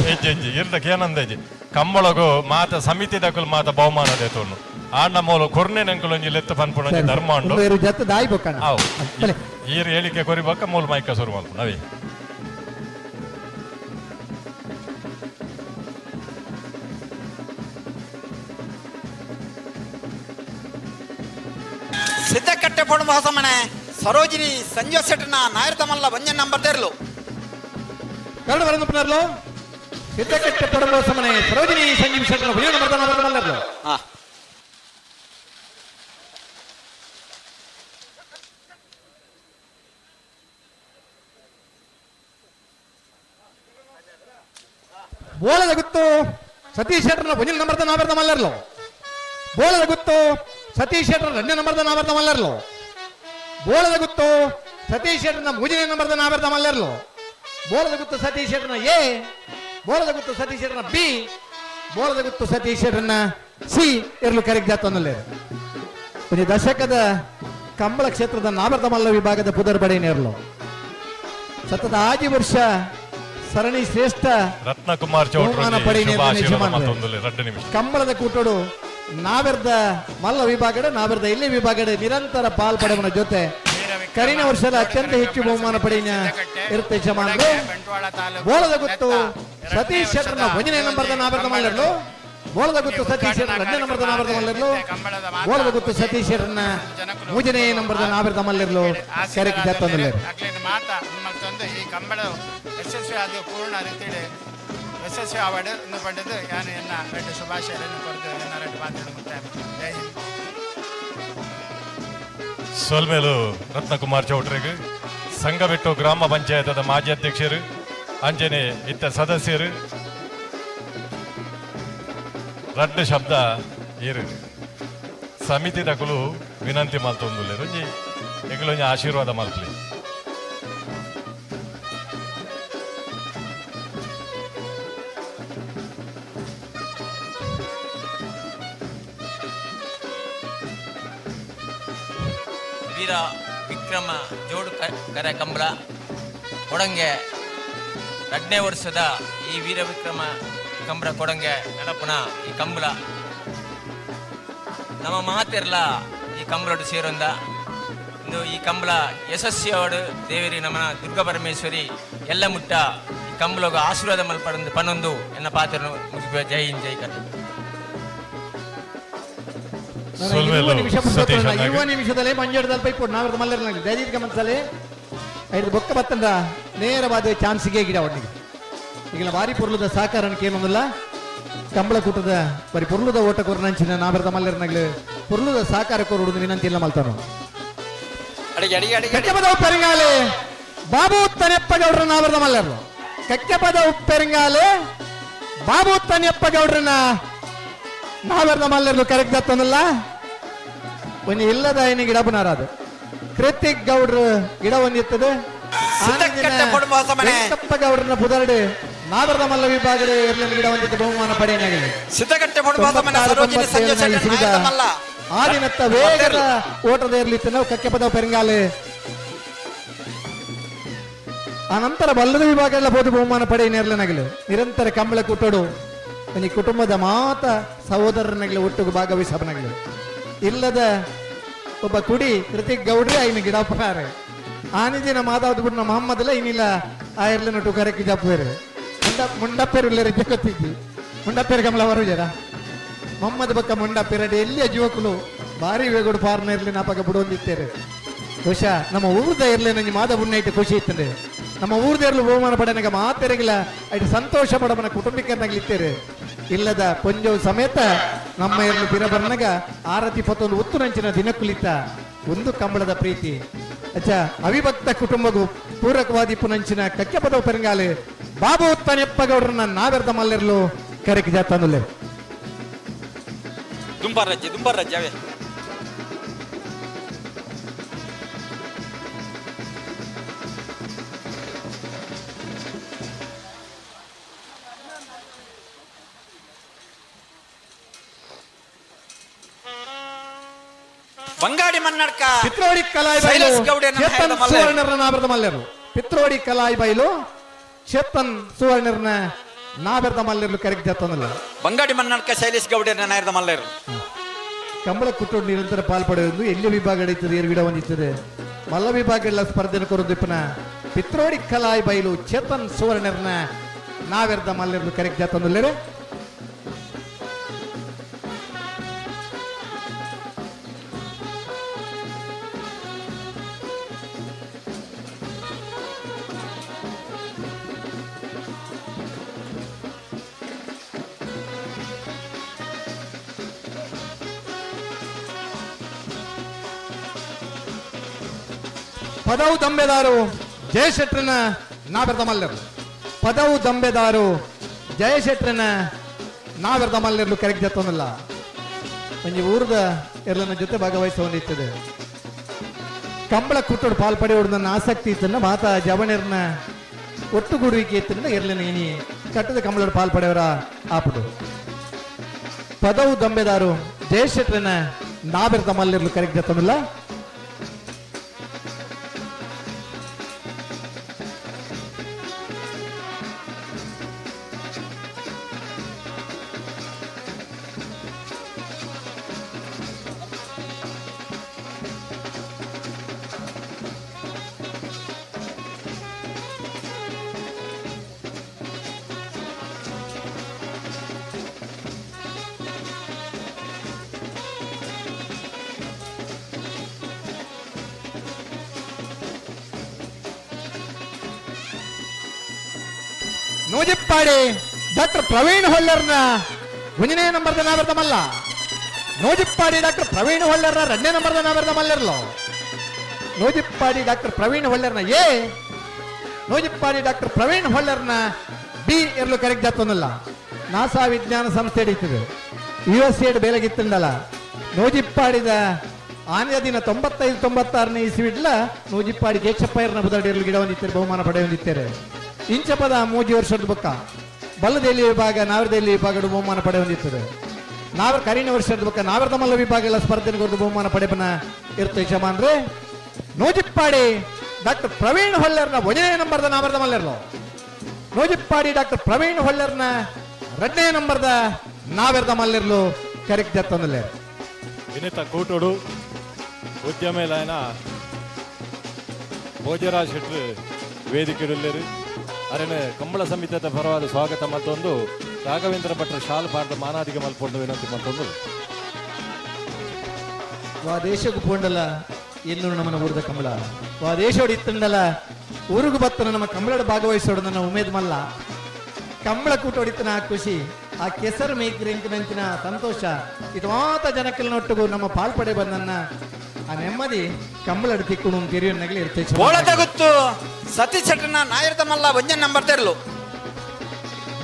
ಹೆಜ್ಜೆ ಇರ್ದಕ್ಕೆ ಏನಂದೇಜಿ ಕಂಬಳಗು ಮಾತ ಸಮಿತಿ ದಕುಲ್ ಮಾತ ಬಹುಮಾನ ದೇತೋನು ಆಂಡ ಮೂಲ ಕೊರ್ನೆ ನಂಕುಲು ಒಂಜಿ ಲೆತ್ತು ಪನ್ಪುಣ ಒಂಜಿ ಧರ್ಮ ಉಂಡು ಈರ್ ಹೇಳಿಕೆ ಕೊರಿಬಕ್ಕ ಮೂಲ ಮೈಕ ಶುರು ಮಲ್ಪು ನವಿ. ಸಿದ್ದಕಟ್ಟೆ ಪೊಣ್ಣು ಹೊಸಮನೆ ಸರೋಜಿನಿ ಸಂಜಯ್ ಶೆಟ್ಟನ ನಾಯರ್ತಮಲ್ಲ ಒಂಜನ್ ನಂಬರ್ ತೇರ್ಲು ಕನ್ನಡ ಬರಂದು ಸಿದ್ದಕಟ್ಟೆ ಪೊಣ್ಣು ಹೊಸಮನೆ ಸರೋಜಿನಿ ಸಂಜೀವ್ ಶೆಟ್ಟನ ಹುಯ್ಯ ನಂಬರ್ ಮಲ್ಲರ್ಲು. ಬೋಳದ ಗುತ್ತು ಸತೀಶ್ ಶೆಟ್ಟರ್ನ ಒಂಜಿನ ನಂಬರ್ದ ನಾವೆರ್ದ ಮಲ್ಲರ್ಲು. ಬೋಳದ ಗುತ್ತು ಸತೀಶ್ ಶೆಟ್ಟರ್ 2 ನಂಬರ್ದ ನಾವೆರ್ದ ಮಲ್ಲರ್ಲು. ಬೋಳದ ಗುತ್ತು ಸತೀಶ್ ಶೆಟ್ಟರ್ನ 3ನೇ ನಂಬರ್ದ ನಾವೆರ್ದ ಮಲ್ಲರ್ಲು. ಬೋಳದ ಗುತ್ತು ಸತೀಶ್ ಶೆಟ್ಟರ್ನ ಎ, ಬೋಳದ ಗುತ್ತು ಸತೀಶ್ ಶೆಟ್ಟರ್ನ ಬಿ, ಬೋಳದ ಗುತ್ತು ಸತೀಶ್ ಶೆಟ್ಟರ್ನ ಸಿ ಇರಲು ಕರೆಕ್ಟ್ ಜಾತನಲ್ಲೇ. ಒಂದು ದಶಕದ ಕಂಬಳ ಕ್ಷೇತ್ರದ ನಾವರ್ದ ಮಲ್ಲ ವಿಭಾಗದ ಪುದರ್ ಬಡೇನೇರ್ಲು. ಸತತ 5 ವರ್ಷ ಸರಣಿ ಶ್ರೇಷ್ಠ ರತ್ನಕುಮಾರ್ ಚೌಟ್ರಿ ಕಂಬಳದ ಕೂಟೋಡು ನಾವೆರ್ದ ಮಲ್ಲ ವಿಭಾಗಡೆ ನಾವೆರ್ದ ಇಲ್ಲಿ ವಿಭಾಗಡೆ ನಿರಂತರ ಪಾಲ್ ಪಡೆವನ ಜೊತೆ ಕರಿನ ವರ್ಷದ ಅತ್ಯಂತ ಹೆಚ್ಚು ಬಹುಮಾನ ಪಡೆಯ ಇರುತ್ತೆ ಯಜಮಾನರು. ಬೋಳದ ಗುತ್ತು ಸತೀಶ್ ಶೆಟ್ಟರ್ನ 1ನೇ ನಂಬರ್ದ ನಾವೆರ್ದ ಮಲ್ಲರ್ಲು. ಬೋಳದ ಗುತ್ತು ಸತೀಶ್ ಶೆಟ್ಟರ್ 2ನೇ ನಂಬರ್ದ ನಾವೆರ್ದ ಮಲ್ಲರ್ಲು. ಬೋಳದ ಗುತ್ತು ಸತೀಶ್ ಶೆಟ್ಟರ್ನ 3ನೇ ನಂಬರ್ದ ನಾವೆರ್ದ ಮಲ್ಲರ್ಲು. ಕರೆಕ್ ಜತ್ತೊಂದುಲ್ಲೇರು. ಈ ಕಂಬಳ ಯಶಸ್ವಿ ಆದ ಪೂರ್ಣ ರೀತಿಯಲ್ಲಿ ಯಶಸ್ವಿ ಆವಾಡು ಎಂದು ಪಡೆದು ನಾನು ಎನ್ನ 2 ಶುಭಾಶಯಗಳನ್ನು ಕೊರತು ಎನ್ನ 2 ಮಾತುಗಳನ್ನು ಮುಕ್ತಾಯ. ಜೈ ಹಿಂದ್. ಸೊಲ್ಮೇಲು ರತ್ನಕುಮಾರ್ ಚೌಟ್ರಿಗೆ ಸಂಘಬೆಟ್ಟು ಗ್ರಾಮ ಪಂಚಾಯತದ ಮಾಜಿ ಅಧ್ಯಕ್ಷರು ಅಂಜನೆ ಇತ್ತ ಸದಸ್ಯರು ರಡ್ಡು ಶಬ್ದ ಏರು ಸಮಿತಿ ದಕಲು ವಿನಂತಿ ಮಲ್ತೊಂದುಲ್ಲೇರು ಎಂಗ್ಲೊಂಜಿ ಆಶೀರ್ವಾದ ಮಲ್ಪಲಿ. ವೀರ ವಿಕ್ರಮ ಜೋಡು ಕರೆ ಕಂಬಳ ಕೊಡಂಗೆ 2ನೇ ವರ್ಷದ ಈ ವೀರ ವಿಕ್ರಮ ಕಂಬಳ ಕೊಡಂಗೆ ನಡಪುಣ ಈ ಕಂಬಳ ನಮ್ಮ ಮಾತಿರಲ ಈ ಕಂಬಳೋಡು ಸೇರೊಂದ ಇಂದು ಈ ಕಂಬಳ ಯಶಸ್ವಿಯವಡು ದೇವರಿ ನಮ್ಮನ ದುರ್ಗಾ ಪರಮೇಶ್ವರಿ ಎಲ್ಲ ಮುಟ್ಟ ಈ ಕಂಬಳಗ ಆಶೀರ್ವಾದ ಮಲ್ಪಡೊಂದು ಪನ್ನೊಂದು ಎನ್ನ ಪಾತ್ರ ಮುಗಿಪ. ಜೈ ಹಿಂದ್, ಜೈ ಕರ್ನಾಟಕ. 20 ನಿಮಿಷದಲ್ಲಿ ಮಂಜೇಡದಲ್ಲಿ ಪೈಪು ನಾವೆರ್ದ ಮಲ್ಲರ್ನಲ್ಲಿ ದಯದೀತ್ ಗಮನಿಸಲಿ. 5 ಬೊಕ್ಕ ಬತ್ತಂದ ನೇರವಾದ ಚಾನ್ಸ್ಗೆ ಗಿಡ ಒಟ್ಟಿಗೆ ಈಗಿನ ಬಾರಿ ಪೊರ್ಲುದ ಸಹಕಾರ ಕೇನೊಂದಿಲ್ಲ. ಕಂಬಳ ಕೂಟದ ಬರಿ ಪೊರ್ಲುದ ಓಟ ಕೊರ್ನಂಚಿನ ನಾವೆರ್ದ ಮಲ್ಲರ್ನಗ್ಲು ಪೊರ್ಲುದ ಸಹಕಾರ ಕೊರುಡು ವಿನಂತಿ ಇಲ್ಲ ಮಲ್ತಾನು. ಕಕ್ಕೆಪದ ಉಪ್ಪೆರಿಂಗಾಲೆ ಬಾಬು ತನೆಪ್ಪ ಗೌಡ್ರ ನಾವೆರ್ದ ಮಲ್ಲರ್ಲು. ಕಕ್ಕೆಪದ ಉಪ್ಪೆರಿಂಗಾಲೆ ಬಾಬು ತನೆಪ್ಪ ಗೌಡ್ರನ್ನ ನಾವೆರ್ದ ಮಲ್ಲರ್ಲು ಕರೆಕ್ಟ್ ದತ್ತನಲ್ಲ. ಒಂಜಿ ಇಲ್ಲದ ಐನಿ ಗಿಡ ಪುನರಾದು ಕೃತಿಕ್ ಗೌಡ್ರು ಗಿಡ ಒಂದಿತ್ತದು. ವೆಂಕಪ್ಪ ಗೌಡ್ರನ್ನ ಪುದರ್ಡು ನಾವರ್ದ ಮಲ್ಲ ವಿಭಾಗದ ಗಿಡ ಒಂದಿತ್ತು ಬಹುಮಾನ ಪಡೆಯನಾಗಿದೆ. ಆದಿನತ್ತ ವೇಗದ ಓಟದ ಇರ್ಲಿತ್ತು ನಾವು ಕಕ್ಕೆಪದ ಪೆರಂಗಾಲೆ. ಆ ನಂತರ ಬಲ್ಲದ ವಿಭಾಗ ಎಲ್ಲ ಬೋದು ಬಹುಮಾನ ಪಡೆಯನೇರ್ಲನಾಗಲು. ನಿರಂತರ ಕಂಬಳ ಕೂಟೋಡು ಒಂಜಿ ಕುಟುಂಬದ ಮಾತ ಸಹೋದರನಾಗಲಿ ಒಟ್ಟಿಗೆ ಭಾಗವಹಿಸಬನಾಗಲಿ. ಇಲ್ಲದ ಒಬ್ಬ ಕುಡಿ ಕೃತಿಕ್ ಗೌಡ್ರಿ ಐನ ಗಿಡಪ್ಪನಾರೆ ಆನಿದಿನ ಮಾತಾವ್ದು ಬಿಟ್ಟು ನಮ್ಮ ಮೊಹಮ್ಮದಲ್ಲ ಇನ್ನಿಲ್ಲ ಆ ಇರ್ಲಿ ನಟು ಕರೆಕ್ಕಿ ಜಪ್ಪೇರು ಮುಂಡಪ್ಪೇರು ಇಲ್ಲ ರೀತಿ ಗೊತ್ತಿದ್ದಿ ಮುಂಡಪ್ಪೇರು ಕಮಲ ಬರು ಜರ ಮೊಹಮ್ಮದ್ ಬಕ್ಕ ಮುಂಡಪ್ಪೇರಡಿ ಎಲ್ಲಿಯ ಜೀವಕುಲು ಭಾರಿ ವೇಗುಡು ಫಾರ್ನ ಇರ್ಲಿ ನಾಪಕ ಬಿಡೊಂದಿತ್ತೇರು. ಬಹುಶಃ ನಮ್ಮ ಊರ್ದ ಇರ್ಲಿ ನಂಜಿ ಮಾದ ಬುಣ್ಣ ಇಟ್ಟು ಖುಷಿ ಇತ್ತಂಡೆ. ನಮ್ಮ ಊರ್ದ ಇರ್ಲು ಬಹುಮಾನ ಪಡೆನಗ ಮಾತೆರಗಿಲ್ಲ ಐಟು ಸಂತೋಷ ಪಡಮನ ಕುಟುಂಬಿಕರ್ನಾಗ್ಲಿತ್ತೇರು. ಇಲ್ಲದ ಪೊಂಜವು ಸಮೇತ ನಮ್ಮ ಇರ್ಲು ಪಿರಬರ್ನಗ ಆರತಿ ಪತ್ತೊಂದು ಉತ್ತುನಂಚಿನ ದಿನಕ್ಕುಲಿತ ಒಂದು ಕಂಬಳದ ಪ್ರೀತಿ. ಅಚ್ಚ ಅವಿಭಕ್ತ ಕುಟುಂಬಗೂ ಪೂರಕವಾದಿ ಪುನಂಚಿನ ಕಕ್ಕೆಪದ ಪೆರಂಗಾಲೆ ಬಾಬು ತನೆಪ್ಪ ಗೌಡ್ರನ್ನ ನಾವೆರ್ದ ಮಲ್ಲಿರ್ಲು ಕರೆಕ್ ಜಾತನುಲೆ. ದುಂಬಾರಜ್ಜಿ ದುಂಬಾರಜ್ಜಿ ಅವೇ ಬಂಗಾಡಿ ಮನ್ನಡ್ಕ ಪಿತ್ರೋಡಿ ಕಲಾಯಿ ಬೈಲು ಚೇತನ್ ಸುವರ್ಣರನ್ನ ನಾವೆರ್ದ ಮಲ್ಲೆರು. ಪಿತ್ರೋಡಿ ಕಲಾಯಿ ಬೈಲು ಚೇತನ್ ಸುವರ್ಣರನ್ನ ನಾವೆರ್ದ ಮಲ್ಲೆರ್ಲು ಕರೆಕ್ ಜಾತನಲ್ಲ. ಬಂಗಾಡಿ ಮನ್ನಡ್ಕ ಶೈಲೇಶ್ ಗೌಡರನ್ನ ನಾಯರ್ದ ಮಲ್ಲೆರು. ಕಂಬಳ ಕುಟ್ಟೋಡು ನಿರಂತರ ಪಾಲ್ಪಡೆಯೊಂದು ಎಲ್ಲಿ ವಿಭಾಗ ಹಿಡಿತದೆ ಏರು ಗಿಡ ಹೊಂದಿತ್ತದೆ ಮಲ್ಲ ವಿಭಾಗ ಎಲ್ಲ ಸ್ಪರ್ಧೆ ಕೊರದಿಪ್ಪನ ಪಿತ್ರೋಡಿ ಕಲಾಯಿ ಬೈಲು ಚೇತನ್ ಸುವರ್ಣರನ್ನ ನಾವೆರ್ದ ಮಲ್ಲೆರ್ಲು ಕರೆಕ್ ಜಾತನಲ್ಲೇರು. ಪದವು ದಂಬೆದಾರು ಜಯಶೆಟ್ರನ ನಾಬೆರ್ದ ಮಲ್ಲರು. ಪದವು ದಂಬೆದಾರು ಜಯಶೆಟ್ರನ ನಾವೆರ್ದ ಮಲ್ಲೆರ್ಲು ಕರೆಕ್ಟ್ ಜತ್ತೊಂದಿಲ್ಲ. ಒಂಜಿ ಊರದ ಎರ್ಲನ ಜೊತೆ ಭಾಗವಹಿಸಕೊಂಡಿರ್ತದೆ. ಕಂಬಳ ಕುಟ್ಟೋಡು ಪಾಲ್ ಪಡೆಯೋಡು ನನ್ನ ಆಸಕ್ತಿ ಇತ್ತನ್ನ ಮಾತಾ ಜವಣರ್ನ ಒಟ್ಟುಗೂಡುವಿಕೆ ಇತ್ತನ್ನ ಎರ್ಲನ ಇನಿ ಕಟ್ಟದ ಕಂಬಳೋಡು ಪಾಲ್ ಪಡೆಯವರ ಆಪುಡು. ಪದವು ದಂಬೆದಾರು ಜಯಶೆಟ್ರನ ನಾವೆರ್ದ ಮಲ್ಲೆರ್ಲು ಕರೆಕ್ಟ್ ಜತ್ತೊಂದಿಲ್ಲ. ನೂಜಿಪ್ಪಾಡಿ ಡಾಕ್ಟರ್ ಪ್ರವೀಣ್ ಹೊಲ್ಲರ್ನ ಒಂದನೇ ನಂಬರ್ದ ನಾವರ್ದ ಮಲ್ಲ. ನೂಜಿಪ್ಪಾಡಿ ಡಾಕ್ಟರ್ ಪ್ರವೀಣ್ ಹೊಲ್ಲರ್ನ ಎರಡನೇ ನಂಬರ್ದ ನಾವರ್ದ ಮಲ್ಲರ್ಲೋ. ನೂಜಿಪ್ಪಾಡಿ ಡಾಕ್ಟರ್ ಪ್ರವೀಣ್ ಹೊಲ್ಲರ್ನ ಎ, ನೂಜಿಪ್ಪಾಡಿ ಡಾಕ್ಟರ್ ಪ್ರವೀಣ್ ಹೊಲ್ಲರ್ನ ಬಿ ಎರ್ಲು ಕರೆಕ್ಟ್ ಜಾತೊಂದಲ್ಲ. ನಾಸಾ ವಿಜ್ಞಾನ ಸಂಸ್ಥೆ ಹಿಡಿತದೆ ಯು ಎಸ್ ಎಡ್ ಬೇಲೆಗಿತ್ತಂಡಲ್ಲ. ನೂಜಿಪ್ಪಾಡಿದ ಆನೆಯ ದಿನ 95-96ನೇ ಇಸ್ವಿಡ್ಲ ನೂಜಿಪ್ಪಾಡಿ ಕೇಶಪ್ಪಯ್ಯರ್ನ ಬುದಡಿರ್ಲು ಗಿಡ ಹೊಂದಿತ್ತಾರೆ, ಬಹುಮಾನ ಪಡೆಯೊಂದಿತ್ತಾರೆ. ಇಂಚಪದ ಮೂಜಿ ವರ್ಷದ ಬೊಕ್ಕ ಬಲ್ಲದೆಲ್ಲಿ ವಿಭಾಗ ನಾವರದೆಲ್ಲಿ ವಿಭಾಗ ಬಹುಮಾನ ಪಡೆ ಹೊಂದಿತ್ತದೆ. ನಾವರ ಕರಿನ ವರ್ಷದ ಬೊಕ್ಕ ನಾವರದ ಮಲ್ಲ ವಿಭಾಗ ಎಲ್ಲ ಸ್ಪರ್ಧೆ ಕೊರದು ಬಹುಮಾನ ಪಡೆಪನ ಇರ್ತ ಯಜಮಾನ್ರೆ. ನೂಜಿಪ್ಪಾಡಿ ಡಾಕ್ಟರ್ ಪ್ರವೀಣ್ ಹೊಲ್ಲರ್ನ ಒಂದನೇ ನಂಬರ್ದ ನಾವರದ ಮಲ್ಲರ್ಲು. ನೂಜಿಪ್ಪಾಡಿ ಡಾಕ್ಟರ್ ಪ್ರವೀಣ್ ಹೊಲ್ಲರ್ನ ಎರಡನೇ ನಂಬರ್ದ ನಾವೆರ್ದ ಮಲ್ಲಿರ್ಲು ಕರೆಕ್ಟ್ ಜತ್ತೊಂದಲ್ಲೇ. ವಿನಿತ ಕೂಟೋಡು ಉದ್ಯಮ ಭೋಜರಾಜ್ ಶೆಟ್ರು ವೇದಿಕೆಡುಲ್ಲೇರು. ಅರೆನ ಕಂಬಳ ಸಮಿತಿಯ ಪರವಾದ ಸ್ವಾಗತ ಮತ್ತೊಂದು ರಾಘವೇಂದ್ರ ಭಟ್ರ ಶಾಲ್ ಪಾಡ್ದ ಮಾನಾದಿಗೆ ಮಲ್ಪೊಂದು ವಿನಂತಿ ಮತ್ತೊಂದು. ವಾ ದೇಶಕ್ಕೂ ಪೋಂಡಲ್ಲ ಎಲ್ಲೂ ನಮ್ಮನ ಊರದ ಕಂಬಳ. ವಾ ದೇಶೋಡು ಇತ್ತಂಡಲ್ಲ ಊರುಗು ಬತ್ತನ ನಮ್ಮ ಕಂಬಳದ ಭಾಗವಹಿಸೋಡು ನನ್ನ ಉಮೇದ್ ಮಲ್ಲ. ಕಂಬಳ ಕೂಟ ಹೊಡಿತನ ಆ ಖುಷಿ, ಆ ಕೆಸರು ಮೇಕ್ರಿಂಕಿನಂಚಿನ ಸಂತೋಷ, ಇದು ಮಾತ ಜನಕ್ಕಲ್ನೊಟ್ಟಿಗೂ ನಮ್ಮ ಪಾಲ್ಪಡೆ ಬಂದನ್ನ ಆ ನೆಮ್ಮದಿ ಕಂಬಳಡು ತಿಕ್ಕುಣು ತಿರಿಯನ್ನಗಲಿ ಇರ್ತೇವೆ. ಬೋಳದ ಗುತ್ತು ಸತೀಶ್ ಶೆಟ್ಟರ್ನ ನಾಯರ್ದ ಮಲ್ಲ ಒಂಜನ್ ನಂಬರ್ ತೆರಲು.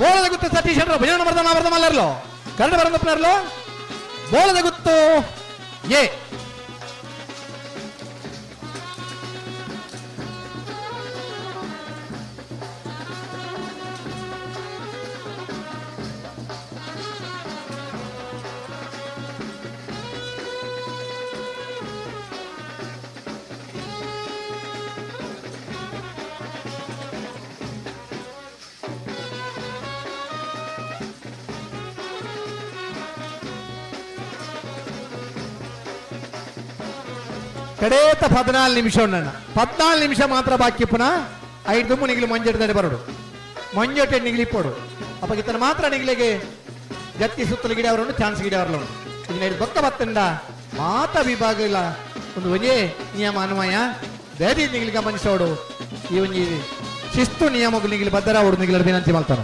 ಬೋಳದ ಗುತ್ತು ಸತೀಶ್ ಶೆಟ್ಟರ್ ಭಜನ ನಂಬರ್ದ ನಾವರ್ದ ಮಲ್ಲರ್ಲೋ. ಕನ್ನಡ ಬರಂದಪ್ಪನರ್ಲೋ. ಬೋಳದ ಗುತ್ತು ಎ. ಕಡೇತ 14 ನಿಮಿಷ ಉಂಡಣ್ಣ. 14 ನಿಮಿಷ ಮಾತ್ರ ಬಾಕಿ ಪುನಃ ಐದು ನಿಗಿಲು ಮಂಜೆಡ್ದಡೆ ಬರೋಡು ಮಂಜೊಟ್ಟೆ ನಿಗಿಲಿ ಇಪ್ಪೋಡು ಅಪ್ಪ ಇತನ ಮಾತ್ರ ನಿಗಿಲಿಗೆ ಜತ್ತಿ ಸುತ್ತಲು ಗಿಡ ಅವರುಂಡು ಚಾನ್ಸ್ ಗಿಡ ಅವರುಂಡು. ಇದನ್ನ ಐದು ಬೊಕ್ಕ ಬತ್ತಂಡ ಮಾತ ವಿಭಾಗ ಇಲ್ಲ ಒಂದು ಒಂಜೇ ನಿಯಮ ಅನ್ವಯ ದಯದಿ ನಿಗಿಲಿ ಗಮನಿಸೋಡು ಈ ಒಂಜಿ ಶಿಸ್ತು ನಿಯಮಗಳು ನಿಗಿಲಿ ಬದ್ದರ ಅವಡು ನಿಗಿಲ ವಿನಂತಿ ಮಾಡ್ತಾರ.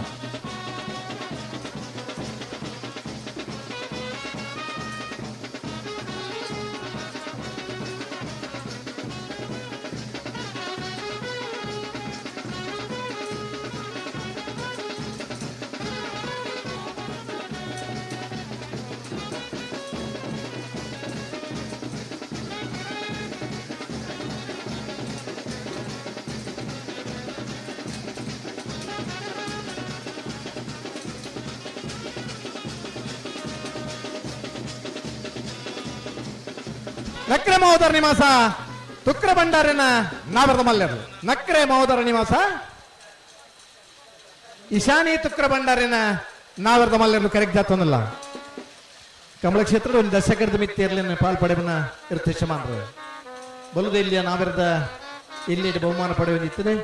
ನಕ್ರೆ ಮಹೋದರ ನಿವಾಸ ತುಕ್ರ ಭಂಡಾರನ ನಾವರದ ಮಲ್ಲರು. ನಕ್ರೆ ಮಹೋದರ ನಿವಾಸ ಇಶಾನಿ ತುಕ್ರ ಭಂಡಾರಿನ ನಾವರದ ಮಲ್ಲರು ಕರೆಕ್ಟ್ ಜಾತೊಂದಲ್ಲ. ಕಮಲ ಕ್ಷೇತ್ರದ ಒಂದು ದಶಕರದ ಮಿತ್ತಿಯರ್ಲಿನ ಪಾಲ್ ಪಡೆವನ ಇರುತ್ತೆ ಶಮಾನ್ರು. ಬಲುದ ಇಲ್ಲಿಯ ನಾವೆರದ ಇಲ್ಲಿ ಬಹುಮಾನ ಪಡೆಯುವಂತಿತ್ತದೆ.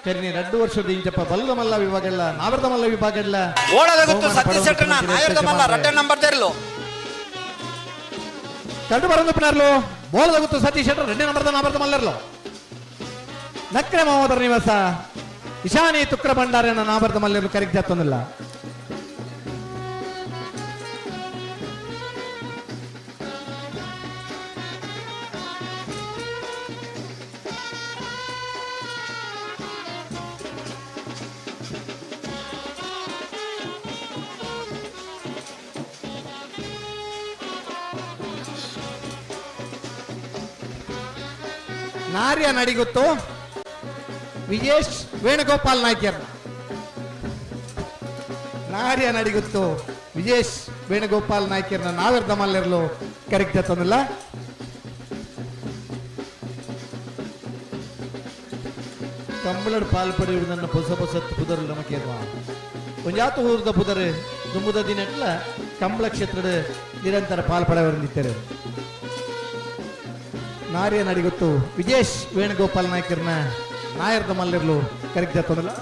ಕರಿನಿ 2 ವರ್ಷದ ಇಂಚಪ್ಪ ಬಲದ ಮಲ್ಲ ವಿಭಾಗ ಇಲ್ಲ ನಾವರದ ಮಲ್ಲ ವಿಭಾಗ ಇಲ್ಲ. ಓಡದ ಗುತ್ತು ಸತೀಶ್ ಶೆಟ್ಟರ್ನ ನಾಯರ್ದ ಮಲ್ಲ ರಡ್ಡೆ ನಂಬರ್ ತೆರಲು. ಕಡು ಬರಂದಪ್ಪನಾರ್ಲು ಬೋಳದ ಗುತ್ತು ಸತೀಶ್ ಶೆಟ್ಟರ್ ಎರಡನೇ ನಂಬರ್ದ ನಾವರದ ಮಲ್ಲರ್ಲು. ನಕ್ರೆ ಮಹೋದರ ನಿವಾಸ ಇಶಾನಿ ತುಕ್ರ ಭಂಡಾರನ ನಾವರದ ಮಲ್ಲರ್ಲು ಕರೆಕ್ಟ್ ಜಾತೊಂದಿಲ್ಲ. ನಾರ್ಯ ನಡಿಗುತ್ತು ವಿಜೇಶ್ ವೇಣುಗೋಪಾಲ್ ನಾಯ್ಕರ್. ನಾರ್ಯ ನಡಿಗುತ್ತು ವಿಜೇಶ್ ವೇಣುಗೋಪಾಲ್ ನಾಯ್ಕರ್ನ ನಾವೆರ್ದ ಮಲ್ಲಿರಲು ಕರೆಕ್ಟ್ ತಂದಿಲ್ಲ. ಕಂಬಳಡ್ ಪಾಲ್ ನನ್ನ ಹೊಸ ಹೊಸ ಪುದರು ನಮಕೇರ್ವ ಒಂಜಾತು ಊರ್ದ ಪುದರು ದುಂಬುದ ದಿನಟ್ಲ ಕಂಬಳ ಕ್ಷೇತ್ರದ ನಿರಂತರ ಪಾಲ್ಪಡೆಯವರಿದ್ದಾರೆ. ನಾರ್ಯ ನಡಿಗುತ್ತು ವಿಜೇಶ್ ವೇಣುಗೋಪಾಲ್ ನಾಯ್ಕರ್ನ ನಾಯರ್ದ ಮಲ್ಲಿರ್ಲು ಕರೆಕ್ಟ್ ತಂದಿಲ್ಲ.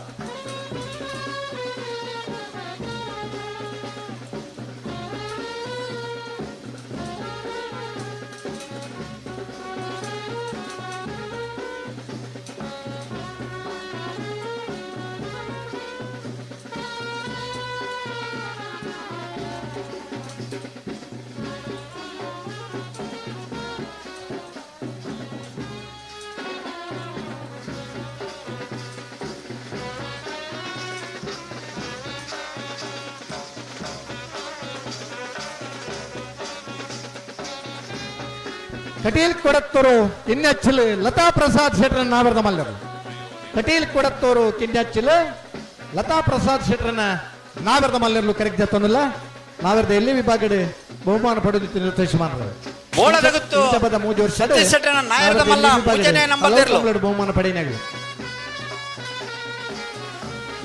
ಕಟೀಲ್ ಕೊಡತ್ತೂರು ಕಿನ್ಯಚ್ಚಿಲ್ ಲತಾ ಪ್ರಸಾದ್ ಶೆಟ್ರನ್ನ ನಾವರ್ದ ಮಲ್ಲರು. ಕಟೀಲ್ ಕೊಡತ್ತೂರು ಕಿನ್ಯಚ್ಚಿಲ್ ಲತಾ ಪ್ರಸಾದ್ ಶೆಟ್ರನ್ನ ನಾವರ್ದ ಮಲ್ಲರ್ಲು ಕರೆಕ್ಟ್ ತಂದಿಲ್ಲ. ನಾವರ್ದ ಎಲ್ಲಿ ವಿಭಾಗಡೆ ಬಹುಮಾನ ಪಡೆದಿತ್ತು ನಿರ್ದೇಶಮಾನರು. ಬೋಳದಗುತ್ತು ಮೂಜಿ ವರ್ಷ ಸತೀಶ್ ಶೆಟ್ಟರ್ನ ನಾಯರ್ದ ಮಲ್ಲ ಮೂಜನೇ ನಂಬರ್ ತೆರ್ಲು. ಬಹುಮಾನ ಪಡೆಯಿನಾಗ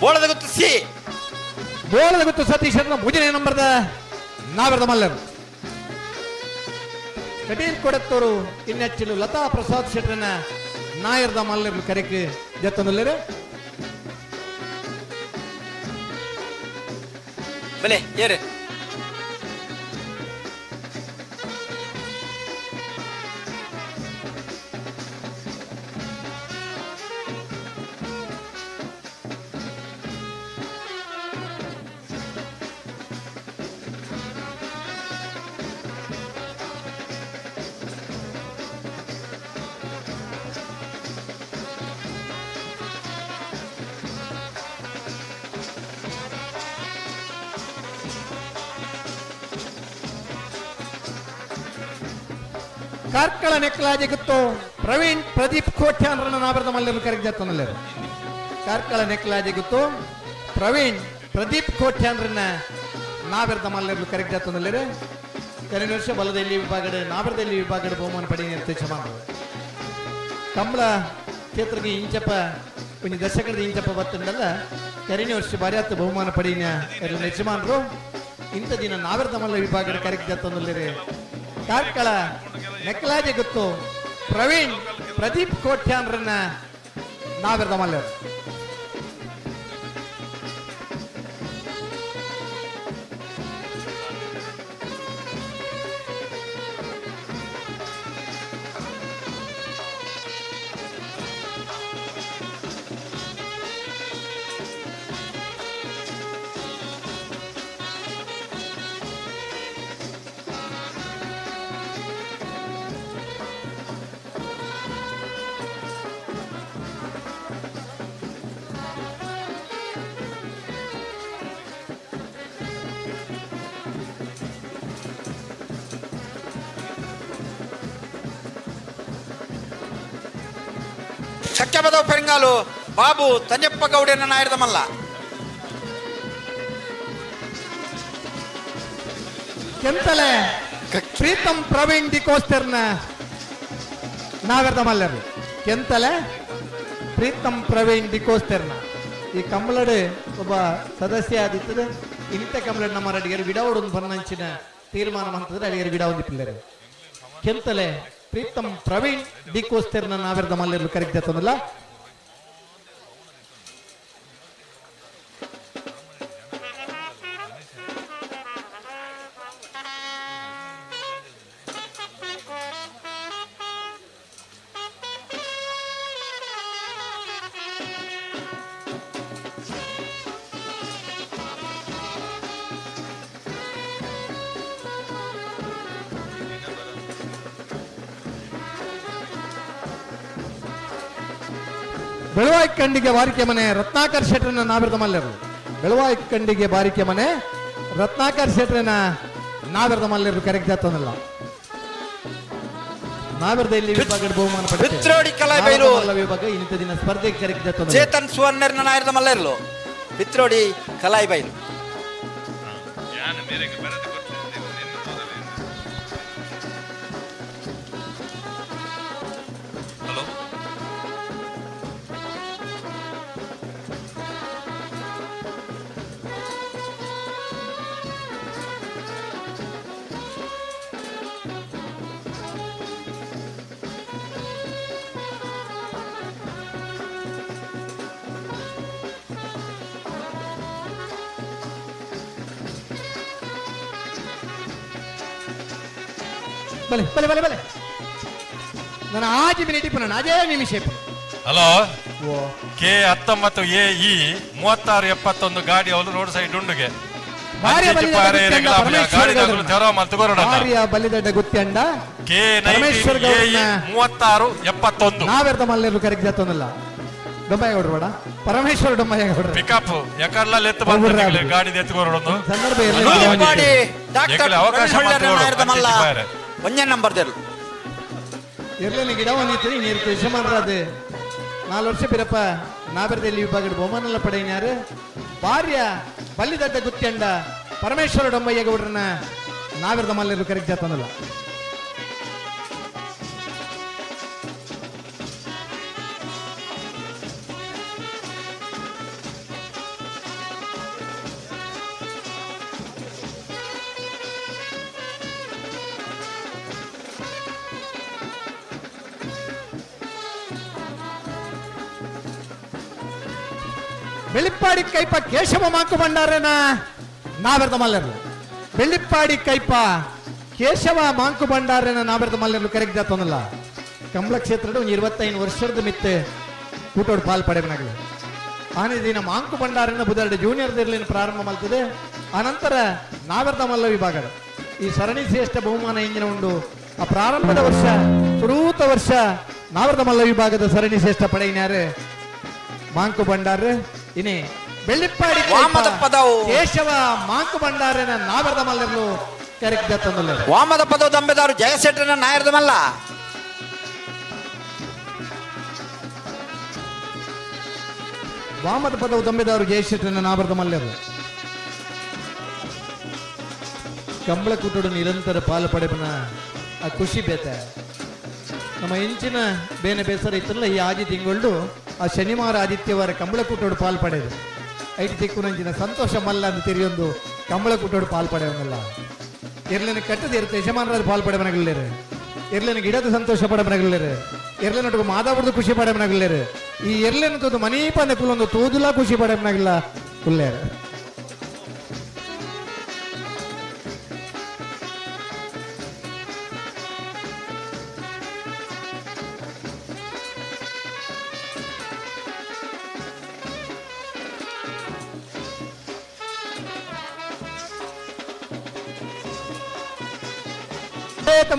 ಬೋಳದಗುತ್ತು ಸಿ ಬೋಳದಗುತ್ತು ಸತೀಶ್ ಶೆಟ್ಟರ್ನ ಮೂಜನೇ ನಂಬರ್ದ ನಾವರ್ದ ಮಲ್ಲರು. ಕಟೀಲ್ ಕೊಡತ್ತೂರು ಕಿನ್ಯಚ್ಚಿಲು ಲತಾ ಪ್ರಸಾದ್ ಶೆಟ್ಟರ್ನ ನಾಯರ್ದ ಮಲ್ಲರ್ಲು ಕರೆಕ್ ಜತ್ತೊಂದುಲ್ಲೆರ್. ಬಲೆ ಏರು. ಕಾರ್ಕಳ ನೆಕ್ಲಾಜೆ ಗುತ್ತು ಪ್ರವೀಣ್ ಪ್ರದೀಪ್ ಕೋಟ್ಯಾನ್ರನ್ನ ನಾಬರದ ಮಲ್ಲರು ಕರೆಕ್ ಜತ್ತೊಂದುಲ್ಲೆರ್. ಕಾರ್ಕಳ ನೆಕ್ಲಾಜೆ ಗುತ್ತು ಪ್ರವೀಣ್ ಪ್ರದೀಪ್ ಕೋಟ್ಯಾನ್ರನ್ನ ನಾಬೆರ್ದ ಮಲ್ಲರು ಕರೆಕ್ ಜತ್ತೊಂದುಲ್ಲೆರ್. ಕರಿನ ವರ್ಷ ಬಲದಲ್ಲಿ ವಿಭಾಗದ ನಾಬರದಲ್ಲಿ ವಿಭಾಗದ ಬಹುಮಾನ ಪಡೆಯ ನಿರ್ದೇಶ. ಕಂಬಳ ಕ್ಷೇತ್ರಕ್ಕೆ ಇಂಚಪ್ಪ ಒಂಜಿ ದಶಕದ ಇಂಚಪ್ಪ ಬತ್ತಂಡಲ್ಲ ಕರಿನ ವರ್ಷ ಬಾರ್ಯಾತ್ ಬಹುಮಾನ ಪಡೆಯಿನ ಯಜಮಾನರು ಇಂಥ ದಿನ ನಾವೆರ್ದ ಮಲ್ಲ ವಿಭಾಗದ ಕರೆಕ್ ಜತ್ತೊಂದುಲ್ಲೆರ್. ಕಾರ್ಕಳ ನೆಕ್ಲಾಜೆ ಗೊತ್ತು ಪ್ರವೀಣ್ ಪ್ರದೀಪ್ ಕೋಟ್ಯಾನ್ರನ್ನ ನಾವೆರ್ದ ಮಲ್ಲರು. ಚಕ್ಕೆಬದವ್ ಪೆರಿಂಗಾಲು ಬಾಬು ತಂಜಪ್ಪ ಗೌಡನ ನಾಯರ್ದ ಮಲ್ಲ. ಕೆಂತಲೆ ಪ್ರೀತಂ ಪ್ರವೀಣ್ ಡಿಕೋಸ್ಟರ್ನ ನಾವೆರ್ದ ಮಲ್ಲರು. ಕೆಂತಲೆ ಪ್ರೀತಂ ಪ್ರವೀಣ್ ಡಿಕೋಸ್ಟರ್ನ ಈ ಕಂಬಳಡು ಒಬ್ಬ ಸದಸ್ಯ ಆದಿತ್ತದೆ. ಇಂಥ ಕಂಬಳಡ್ ನಮ್ಮ ಅಡಿಗರು ವಿಡವಡು ಬನ್ನಂಚಿನ ತೀರ್ಮಾನ ಮಂತದ್ರೆ ಅಡಿಗರು ವಿಡ ಒಂದು ಪಿಲ್ಲರು. ಕೆಂತಲೆ ಪ್ರೀತಂ ಪ್ರವೀಣ್ ಡಿಕೋಸ್ಟರ್ನ ನಾವೆರ್ದ ಮಲ್ಲರು ಕರೆಕ್ಟ್ ತಂದಲ್ಲ. ಬೆಳವಾಯಿ ಕಂಡಿಗೆ ಬಾರಿಕೆ ಮನೆ ರತ್ನಾಕರ್ ಶೆಟ್ಟರನ್ನ ನಾವಿರದ ಮಲ್ಲರು. ಬೆಳವಾಯಿ ಕಂಡಿಗೆ ಬಾರಿಕೆ ಮನೆ ರತ್ನಾಕರ್ ಶೆಟ್ಟರನ್ನ ನಾವಿರದ ಮಲ್ಲರು ಕರೆಕ್ಟ್ ಜಾತನಲ್ಲ. ನಾವೆರ್ದ ಇಲ್ಲಿ ವಿಭಾಗದ ಬಹುಮಾನ ಪಡೆದ ಪಿತ್ರೋಡಿ ಕಲಾಬೈಲು. ವಿಭಾಗ ಇನ್ನಿತ ದಿನ ಸ್ಪರ್ಧೆಗೆ ಕರೆಕ್ಟ್ ಚೇತನ್ ಸುವರ್ಣರ್ನ ನಾಯರ್ದ ಮಲ್ಲ ಇರ್ಲು ಪಿತ್ರೋಡಿ ಕಲಾಯಿ ಬೈಲು. ಯಾನ್ ಮೇರೆಗೆ ಬರದು ಗೊತ್ತಿದೆ. ಹಲೋ. ಬಲೆ ಬಲೆ ಬಲೆ ಬಲೆ, ನಾನು ಆಜಿ ಮಿನಿಟ್ ಇಪ್ಪು, ನಾನು ಅದೇ ನಿಮಿಷ ಇಪ್ಪು. ಹಲೋ, ಕೆ 19 ಎ ಇ 3671 ಗಾಡಿ ಅವಳು ರೋಡ್ ಸೈಡ್ ಉಂಡುಗೆ. ಭಾರ್ಯ ಬಲಿದಡ್ಡ ಗುತ್ತಿಯಂಡ ಪರಮೇಶ್ವರ ಗಾಡಿ ಗೌಡ್ರನ್ನ. ತೆರವ ಮಲ್ತು ಬರೋಣ. ಭಾರ್ಯ ಬಲಿದಡ್ಡ ಗುತ್ತಿಯಂಡ ಕೆ ಪರಮೇಶ್ವರ 19 ಎ ಇ ಗೌಡ್ರನ್ನ 3671. ನಾವೆರ್ದ ಮಲ್ಲೆರ್ಲು ಕರೆಕ್ಟ್ ಜಾತೊಂದಲ್ಲ ಡೊಂಬಯ್ಯ ಬೇಡ, ಪರಮೇಶ್ವರ ಡೊಂಬಯ್ಯ ಗೌಡ್ರ. ಪಿಕಪ್ ಎಕಡ್ಲ ಎತ್ತು ಬಂದ ಗಾಡಿ ಎತ್ತು ಬರೋಣ. ಸಂದರ್ಭ ನೂಲುಪಾಡಿ ಡಾಕ್ಟರ್ ಎಕ್ಕಲೆ ಅವಕಾಶ ಪ್ರವೀಣ್ ಹೊಳ್ಳರ್ನ ನಾಯರ್ದ ಮಲ್ಲ ಮಾತ್ರ ಒಂಜೇ ನಂಬರ್ ದೇರ್ಲು. ಇರ್ಲಿನ ಗಿಡ ಒಂದಿತ್ತು ನೀರು ಯಜಮಾನರಾದ 4 ವರ್ಷ ಪಿರಪ್ಪ ನಾಬೆರದಲ್ಲಿ ವಿಭಾಗದ ಬಹುಮಾನಲ್ಲ ಪಡೆಯಿನಾರು. ಭಾರ್ಯ ಬಲ್ಲಿದಡ್ಡ ಗುತ್ತಿಯಂಡ ಪರಮೇಶ್ವರ ಡೊಂಬಯ್ಯ ಗೌಡ್ರನ್ನ ನಾವೆರ್ದ ಮಲ್ಲೆರ್ಲು ಕರೆಕ್ಟ್ ಜಾತೊಂದಲ್ಲ. ಬೆಳ್ಳಿಪ್ಪಾಡಿ ಕೈಪ ಕೇಶವ ಮಾಂಕು ಭಂಡಾರನ ನಾವೆರ್ದ ಮಲ್ಲೆರ್ಲು. ಬೆಳ್ಳಿಪ್ಪಾಡಿ ಕೈಪ ಕೇಶವ ಮಾಂಕು ಭಂಡಾರನ ನಾವೆರ್ದ ಮಲ್ಲೆರ್ಲು ಕರೆಕ್ಟ್ ಜಾತೊಂದಲ್ಲ. ಕಂಬಳ ಕ್ಷೇತ್ರದ ಒಂದು 25 ವರ್ಷದ ಮಿತ್ತೆ ಕೂಟೋಡು ಪಾಲ್ ಪಡೆವನಾಗಲಿ. ಆನೆ ದಿನ ಮಾಂಕು ಭಂಡಾರನ ಬುಧವಾರ ಜೂನಿಯರ್ ದಿರ್ಲಿನ ಪ್ರಾರಂಭ ಮಾಡ್ತದೆ. ಅನಂತರ ನಾವೆರ್ದ ಮಲ್ಲ ವಿಭಾಗದ ಈ ಸರಣಿ ಶ್ರೇಷ್ಠ ಬಹುಮಾನ ಇಂಜಿನ ಉಂಡು. ಆ ಪ್ರಾರಂಭದ ವರ್ಷ ಸುರೂತ ವರ್ಷ ನಾವೆರ್ದ ಮಲ್ಲ ವಿಭಾಗದ ಸರಣಿ ಶ್ರೇಷ್ಠ ಪಡೆಯಿನಾರು ಮಾಂಕು ಭಂಡಾರ. ಇನಿ ಬೆಳ್ಳಿಪ್ಪಾಡಿ ವಾಮದ ಪದವು. ಕೇಶವ ಮಾಂಕು ಭಂಡಾರನ ನಾವೆರ್ದ ಮಲ್ಲೆರ್ಲು ಕರೆಕ್ಟ್ ಜಾತೊಂದಲ್ಲ. ವಾಮದ ಪದವು ದಂಬೆದಾರು ಜಯಶೆಟ್ಟನ ನಾಯರ್ದ ಮಲ್ಲ. ವಾಮದ ಪದವು ದಂಬೆದಾರು ಜಯಶೆಟ್ಟನ ನಾವರ್ದ ಮಲ್ಲೆರ್ಲು. ಕಂಬಳ ಕೂಟಡು ನಿರಂತರ ಪಾಲು ಪಡೆಪನ ಆ ಖುಷಿ ಬೇತೆ. ನಮ್ಮ ಹೆಂಚಿನ ಬೇನೆ ಬೇಸರ ಇತ್ತಲ್ಲ ಈ ಆದಿ ತಿಂಗಳು ಆ ಶನಿವಾರ ಆದಿತ್ಯವಾರ ಕಂಬಳ ಕೂಟೋಡು ಪಾಲು ಪಡೆದು ಐಟಿ ತಿಕ್ಕು ನಂಚಿನ ಸಂತೋಷ ಮಲ್ಲ ಅಂತ ತಿರಿಯೊಂದು ಕಂಬಳ ಕೂಟೋಡು ಪಾಲು ಪಡೆಯವನಲ್ಲ. ಎರ್ಲಿನ ಕಟ್ಟದ ಇರುತ್ತೆ ಯಜಮಾನರಾದ ಪಾಲು ಪಡೆವನಗಲ್ಲೇರು, ಎರ್ಲಿನ ಗಿಡದ ಸಂತೋಷ ಪಡೆವನಗಲ್ಲೇರು, ಎರ್ಲಿನೊಟ್ಟಿಗೆ ಮಾದಾಬುಡ್ದು ಖುಷಿ ಪಡೆವನಗಲ್ಲೇರು, ಈ ಎರ್ಲಿನ ತೋದು ಮನೀಪಂದ ಕುಲೊಂದು ತೋದುಲ ಖುಷಿ ಪಡೆವನಗಿಲ್ಲ ಕುಲ್ಲೇರು.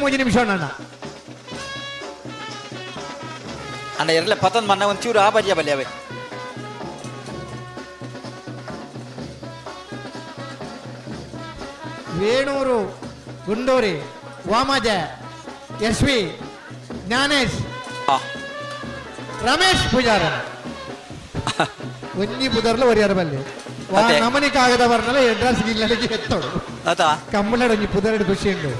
ಮೂಜಿ ನಿಮಿಷ ಅಣ್ಣ. ಅಣ್ಣ ಎರಲೆ ಪತಂದ್ ಮನ್ನ ಒಂಚೂರು ಆ ಬರಿಯ ಬಲ್ಲಿ ಅವೇ. ವೇಣೂರು ಗುಂಡೂರಿ ವಾಮಜ ಯಶ್ವಿ ಜ್ಞಾನೇಶ್ ರಮೇಶ್ ಪೂಜಾರ ಒಂಜಿ ಪುದರ್ಲ ಒರಿಯರ ಬಲ್ಲಿ ವಾ ಅದೇ. ನಮನಿ ಕಾಗದ ಬರ್ನಲ ಎಡ್ರೆಸ್ ಗಿಲ್ಲಡಿಗೆ ಎತ್ತೋಡು. ಅತಾ. ಕಂಬಳಡ್ ಒಂಜಿ ಪುದರ್ಡ್ ಖುಷಿ ಉಂಡು.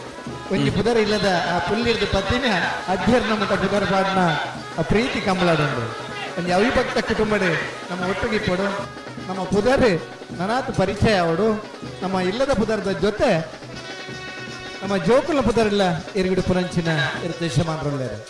ಒಂಜಿ ಪುದರ್ ಇಲ್ಲದ ಆ ಪುಲ್ಲಿರ್ದು ಪತ್ತಿನ ಅಧ್ಯರ್ನ ಮಟ್ಟ ಪುದರ್ ಪಾಡ್ನ ಆ ಪ್ರೀತಿ ಕಂಬಳಡ್ ಉಂಡು. ಒಂಜಿ ಅವಿಭಕ್ತ ಕುಟುಂಬಡ್ ನಮ್ಮ ಒಟ್ಟಿಗೆ ಇಪ್ಪಡು. ನಮ್ಮ ಪುದರ್ ನನಾತ್ ಪರಿಚಯ ಅವಡು. ನಮ್ಮ ಇಲ್ಲದ ಪುದರ್ದ ಜೊತೆ ನಮ್ಮ ಜೋಕುಲ ಪುದರ್ ಇಲ್ಲ ಎರುಗಿಡು ಪುರಂಚಿನ ಇರು ಮಾಂಡ್ರೊಲ್ಲೇರು.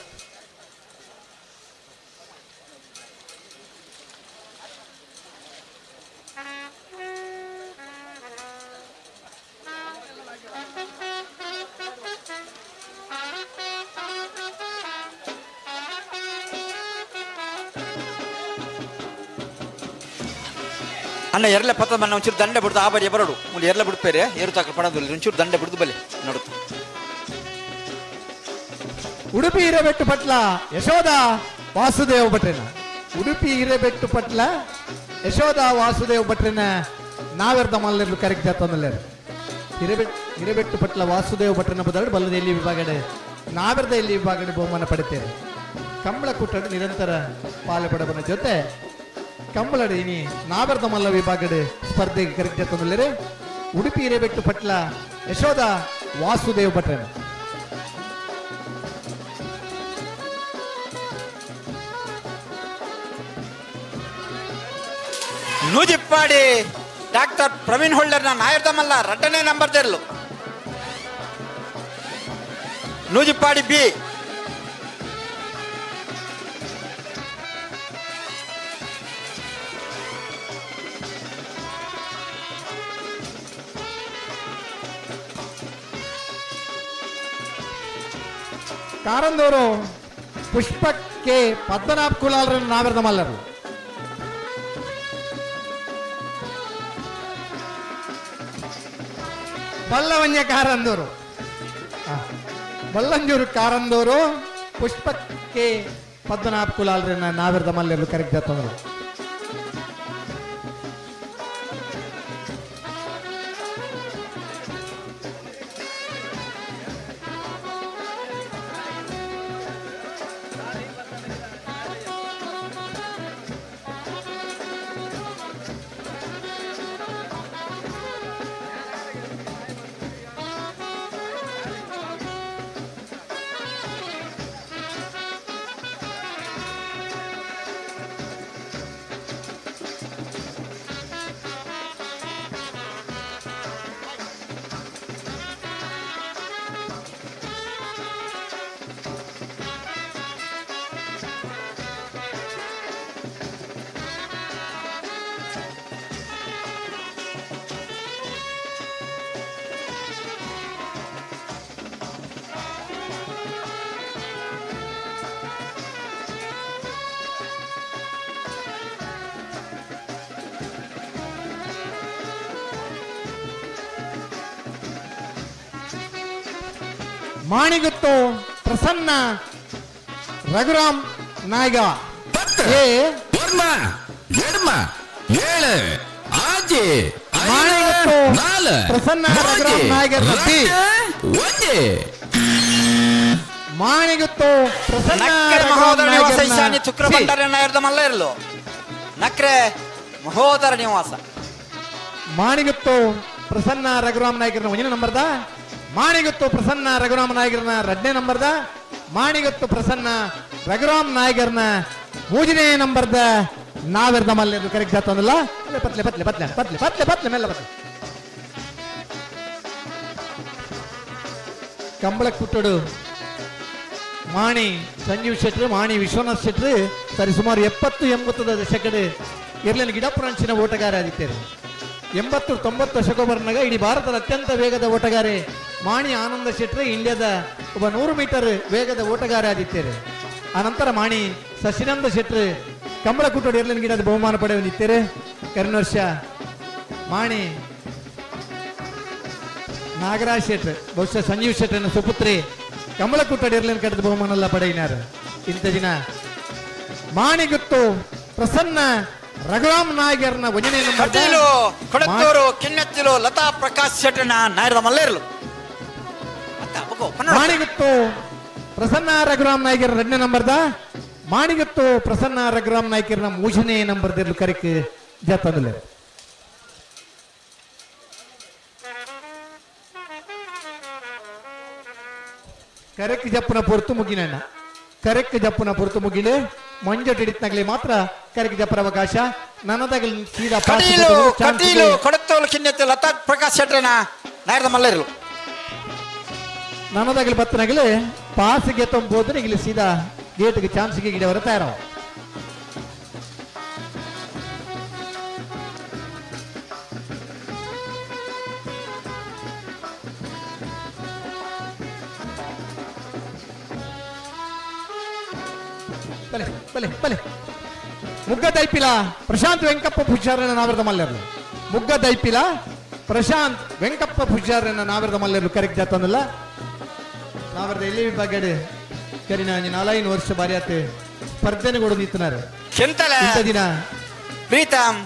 ಅಣ್ಣ ಎರಲೆ ಪತ್ತದ ಮನ್ನ ಒಂಚೂರು ದಂಡೆ ಬಿಡ್ದು ಆ ಬರಿಯ ಬರೋಡು ಮುಲ್ಲಿ ಎರಲೆ ಬಿಡ್ಪೇರೆ ಏರು ತಾಕ ಪಣದಲ್ಲಿ ಒಂಚೂರು ದಂಡೆ ಬಿಡ್ದು ಬಲಿ ನೋಡುತ್ತ. ಉಡುಪಿ ಹಿರೇಬೆಟ್ಟು ಪಟ್ಲ ಯಶೋಧ ವಾಸುದೇವ ಭಟ್ರನ. ಉಡುಪಿ ಹಿರೇಬೆಟ್ಟು ಪಟ್ಲ ಯಶೋಧ ವಾಸುದೇವ ಭಟ್ರನ ನಾವೆರ್ದ ಮಲ್ಲೆರ್ಲು ಕರೆಕ್ಟ್ ಜಾತೊಂದಲ್ಲೇರು. ಹಿರೇಬೆಟ್ಟು ಪಟ್ಲ ವಾಸುದೇವ ಭಟ್ರನ ಬದಲು ಬಲ್ಲದೆಲ್ಲಿ ವಿಭಾಗಡೆ ನಾವರದ ಇಲ್ಲಿ ವಿಭಾಗದ ಬಹುಮಾನ ಪಡೆತೇವೆ. ಕಂಬಳ ಕೂಟದ ನಿರಂತರ ಪಾಲ್ಪಡಬನ ಜೊತೆ ಕಂಬಳಡು ಇನಿ ನಾವರದ ಮಲ್ಲ ವಿಭಾಗದ ಸ್ಪರ್ಧೆಗೆ ಕರೆಕ್ಟ್ ಉಡುಪಿ ಹಿರೇಬೆಟ್ಟು ಪಟ್ಲ ಯಶೋಧ ವಾಸುದೇವ್ ಭಟ್ರನ. ನೂಜಿಪ್ಪಾಡಿ ಡಾಕ್ಟರ್ ಪ್ರವೀಣ್ ಹೋಲ್ಡರ್ನ ನಾಯರ್ದಮಲ್ಲ ರಡ್ಡನೇ ನಂಬರ್ ತೆರಲು ನೂಜಿಪ್ಪಾಡಿ ಬಿ. ಕಾರಂದೂರು ಪುಷ್ಪಕ್ಕೆ ಪದ್ಮನಾಭ ಕುಲಾಲರನ್ನು ನಾವೆರದ ಮಲ್ಲರು. ಬಲ್ಲವಂಜ ಕಾರಂದೂರು, ಬಲ್ಲಂಜೂರು ಕಾರಂದೂರು ಪುಷ್ಪಕ್ಕೆ ಪದ್ಮನಾಭ ಕುಲಾಲರನ್ನ ನಾವೆರದ ಮಲ್ಲರು ಕರೆಕ್ಟ್ ತಂದರು. ಮಾಣಿಗುತ್ತು ಪ್ರಸನ್ನ ರಘುರಾಮ್ ನಾಯ್ಗ ಎ 7 ಮಾಣಿಗುತ್ತು 4 ಪ್ರಸನ್ನ ರಘುರಾಮ್ ನಾಯ್ಗರ್ ಬಿ. ಮಾಣಿಗುತ್ತು ಪ್ರಸನ್ನ ನಕ್ರೆ ರಘುರಾಮ್ ಮಹೋದರ ನಿವಾಸ ನಾಯ್ಗರ್ನ ಈಶಾನ್ಯ ಚುಕ್ರ ಸಿ. ಭಂಡಾರ ನಾಯರ್ದ ಮಲ್ಲ ಇರಲು ನಕ್ರೆ ಮಹೋದರ ನಿವಾಸ. ಮಾಣಿಗುತ್ತು ಪ್ರಸನ್ನ ರಘುರಾಮ್ ನಾಯ್ಕರ್ನ ಒಂದನೇ ನಂಬರ್ದ, ಮಾಣಿಗುತ್ತು ಪ್ರಸನ್ನ ರಘುರಾಮ್ ನಾಯ್ಕರ್ನ ಎರಡನೇ ನಂಬರ್ದ, ಮಾಣಿಗುತ್ತು ಪ್ರಸನ್ನ ರಘುರಾಮ್ ನಾಯ್ಕರ್ನ ಮೂರನೇ ನಂಬರ್ದ ನಾವೆರ್ದ ಮಲ್ಲೆದು ಕರೆಕ್ಟ್ ಜಾತಂದಲ್ಲ. ಪತ್ಲೆ ಪತ್ಲೆ ಪತ್ಲೆ ಪತ್ಲೆ ಪತ್ಲೆ ಪತ್ಲೆ ಮೆಲ್ಲ ಪತ್ಲೆ. ಕಂಬಳ ಕುಟ್ಟಡು ಮಾಣಿ ಸಂಜೀವ್ ಶೆಟ್ರು, ಮಾಣಿ ವಿಶ್ವನಾಥ್ ಶೆಟ್ರು ಸರಿ ಸುಮಾರು 70-80 ದಶಕದ ಇರ್ಲಿನ ಗಿಡಪ್ರಾಂಚಿನ ಓಟಗಾರ ಆಗಿದ್ದಾರೆ. 80-90 ದಶಕ ಇಡೀ ಭಾರತದ ಅತ್ಯಂತ ವೇಗದ ಓಟಗಾರೆ ಮಾಣಿ ಆನಂದ ಶೆಟ್ರು ಇಂಡಿಯಾದ ಒಬ್ಬ 100 ಮೀಟರ್ ವೇಗದ ಓಟಗಾರ ಆಗಿದ್ದಾರೆ. ಆನಂತರ ಮಾಣಿ ಸಶಿನಂದ ಶೆಟ್ರು ಕಂಬಳ ಕೂಟೋಡು ಇರ್ಲಿನ ಗಿಡದ ಬಹುಮಾನ ಪಡೆಯುತ್ತಿದ್ದಾರೆ. ಕರಿನ ವರ್ಷ ಮಾಣಿ ನಾಗರಾಜ್ ಶೆಟ್ರು, ಬಹುಶಃ ಸಂಜೀವ್ ಶೆಟ್ಟರ್ನ ಸುಪುತ್ರಿ ಕಮಲ ಕೂಟೋಡು ಇರ್ಲಿನ ಕಟ್ಟದ ಬಹುಮಾನ ಎಲ್ಲ ಪಡೆಯಿನಾರು. ಇಂಥ ದಿನ ಮಾಣಿಗುತ್ತು ಪ್ರಸನ್ನ ರಘುರಾಮ್ ನಾಯ್ಗರ್ನ ಒಂದನೇ ನಂಬರ್ ಕಟೀಲು ಕೊಡತ್ತೂರು ಕಿನ್ನೆತ್ತಿಲು ಲತಾ ಪ್ರಕಾಶ್ ಶೆಟ್ಟರ್ನ ನಾಯರ್ದ ಮಲ್ಲ ಇರಲು ಮಾಣಿಗುತ್ತು ಪ್ರಸನ್ನ ರಘುರಾಮ್ ನಾಯ್ಕರ್ ಎರಡನೇ ನಂಬರ್ದ, ಮಾಣಿಗುತ್ತು ಪ್ರಸನ್ನ ರಘುರಾಮ್ ನಾಯ್ಕರ್ನ ಮೂರನೇ ನಂಬರ್ದಿರ್ಲು ಕರಿಕ್ ಜತ್ತಂದಲೆ. ಕರೆಕ್ ಜಪ್ಪುನ ಪೊರ್ತು ಮುಗಿನಣ್ಣ, ಕರೆಕ್ ಜಪ್ಪುನ ಪೊರ್ತು ಮುಗಿಲೆ ಮಂಜು ಹಿಡಿತನಾಗಲಿ ಮಾತ್ರ ಕರೆಕ್ ಜಪ್ಪರ ಅವಕಾಶ. ನನ್ನದಾಗಲಿ ಸೀದಾ pass Kateel ಕೊಟ್ಟು chance Kateel ಗೆ ಕೊಡತ್ತೂರು ಕಿನ್ನೆತ್ತಿಲು ಲತಾ ಪ್ರಕಾಶ್ ಶೆಟ್ಟರ್ನ ನಾಯರ್ದ ಮಲ್ಲ ಇರಲು. ನನ್ನದಾಗಲಿ ಬತ್ತನಾಗಲಿ ಪಾಸ್ಗೆ ತುಂಬೋದ್ರೆ ಇಲ್ಲಿ ಸೀದಾ ಗೇಟ್ಗೆ ಚಾನ್ಸ್ಗೆ ಗಿಡವರ ತಯಾರ. ಬಲೆ ಬಲೆ ಬಲೆ. ಮುಗ್ಗ ದೈಪಿಲ ಪ್ರಶಾಂತ್ ವೆಂಕಪ್ಪ ಪೂಜಾರನ ನಾವರದ ಮಲ್ಲರ್ಲು. ಮುಗ್ಗ ದೈಪಿಲ ಪ್ರಶಾಂತ್ ವೆಂಕಪ್ಪ ಪೂಜಾರನ ನಾವರದ ಮಲ್ಲರ್ಲು ಕರೆಕ್ಟ್ ಜಾತಂದಲ್ಲ. ನಾವರದ ಎಲ್ಲಿ ವಿಭಾಗಡ್ ಕರಿನ 4-5 ವರ್ಷ ಬಾರಿ ಆತ ಸ್ಪರ್ಧೆನೆ ಕೂಡ ನಿಂತನಾರು. ಕೆಂತಲ ಇಂಥ ದಿನ ಪ್ರೀತಮ್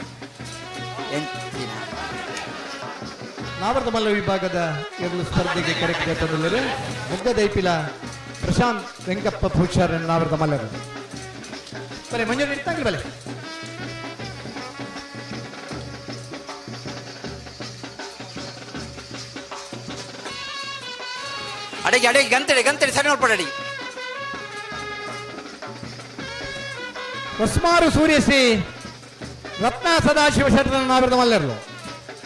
ನಾವರದ ಮಲ್ಲ ವಿಭಾಗದ ಎರಡು ಸ್ಪರ್ಧೆಗೆ ಕರೆಕ್ಟ್ ಜಾತಂದಲ್ಲರು. ಮುಗ್ಗ ದೈಪಿಲ ಪ್ರಶಾಂತ್ ವೆಂಕಪ್ಪ ಪೂಜಾರ್ ನಾವರದ ಮಲ್ಲರು. ಬಲೆ ಮಂಜು ಇತ್ತಂಗ್ಲಿ ಬಲೆ. ಅಡಿಗೆ ಅಡಿಗೆ ಗಂತಡಿ ಗಂತಡಿ ಸರಿ ನೋಡ್ಪಡಿ. ಹೊಸ್ಮಾರು ಸೂರ್ಯಶ್ರೀ ರತ್ನ ಸದಾಶಿವ ಶೆಟ್ಟರನ್ನ ನಾವರದ ಮಲ್ಲರು.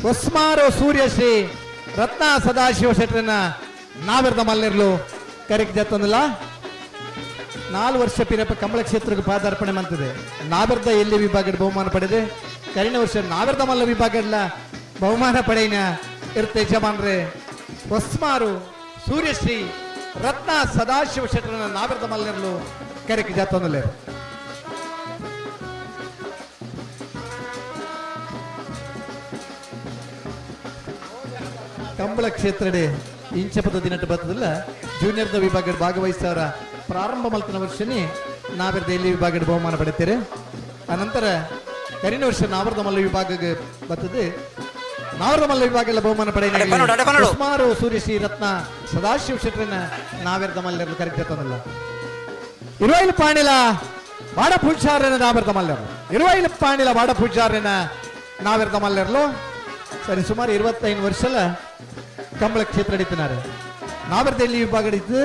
ಹೊಸ್ಮಾರು ಸೂರ್ಯಶ್ರೀ ರತ್ನ ಸದಾಶಿವ ಶೆಟ್ಟರನ್ನ ನಾವರದ ಮಲ್ಲರ್ಲು ಕರೆಕ್ ಜತ್ತೊಂದಲ್ಲ. 4 ವರ್ಷ ಪಿರಪ್ಪ ಕಂಬಳ ಕ್ಷೇತ್ರಕ್ಕೆ ಪಾದಾರ್ಪಣೆ ಮಂತದೆ. ನಾವರ್ದ ಎಲ್ಲಿ ವಿಭಾಗದ ಬಹುಮಾನ ಪಡೆದೆ. ಕರಿನ ವರ್ಷ ನಾವರ್ದ ಮಲ್ಲ ವಿಭಾಗದ ಬಹುಮಾನ ಪಡೆಯಿನ ಇರ್ತ ಯಜಮಾನ್ರೆ ಹೊಸ್ಮಾರು ಸೂರ್ಯಶ್ರೀ ರತ್ನ ಸದಾಶಿವ ಶೆಟ್ಟರನ್ನ ನಾವರದ ಮಲ್ಲರ್ಲು ಕರೆಕ್ ಜತ್ತೊಂದಲ್ಲ. ಕಂಬಳ ಕ್ಷೇತ್ರಡೆ ಇಂಚಪದ ದಿನಟ್ಟು ಬರ್ತದಲ್ಲ ಜೂನಿಯರ್ದ ವಿಭಾಗದ ಭಾಗವಹಿಸ್ತವರ ಪ್ರಾರಂಭ ಮಲ್ತನ ವರ್ಷನೇ ನಾವರದ ಎಲ್ಲಿ ವಿಭಾಗದ ಬಹುಮಾನ ಪಡೆಯುತ್ತಾರೆ. ಅನಂತರ ಕರಿನ ವರ್ಷ ನಾವರದ ಮಲ್ಲ ವಿಭಾಗಕ್ಕೆ ಬರ್ತದೆ. ನಾವರದ ಮಲ್ಲ ವಿಭಾಗ ಎಲ್ಲ ಬಹುಮಾನ ಪಡೆಯ ಸುಮಾರು ಸೂರ್ಯಶ್ರೀ ರತ್ನ ಸದಾಶಿವ ಶೆಟ್ಟರನ್ನ ನಾವೆರದ ಮಲ್ಲರು ಕರೆಕ್ಟ್. ಇರುವೈಲು ಪಾಣಿಲ ಬಾಡ ಪೂಜಾರನ ನಾವೆರದ ಮಲ್ಲರು. ಇರುವೈಲು ಪಾಣಿಲ ಬಾಡ ಪೂಜಾರನ ನಾವೆರದ ಮಲ್ಲರ್ಲು ಸರಿ ಸುಮಾರು 25 ವರ್ಷಲ ಕಂಬಳ ಕ್ಷೇತ್ರ ಹಿಡಿತಿದ್ದಾರೆ. ನಾವರದ ಎಲ್ಲಿ ವಿಭಾಗ ಹಿಡಿತು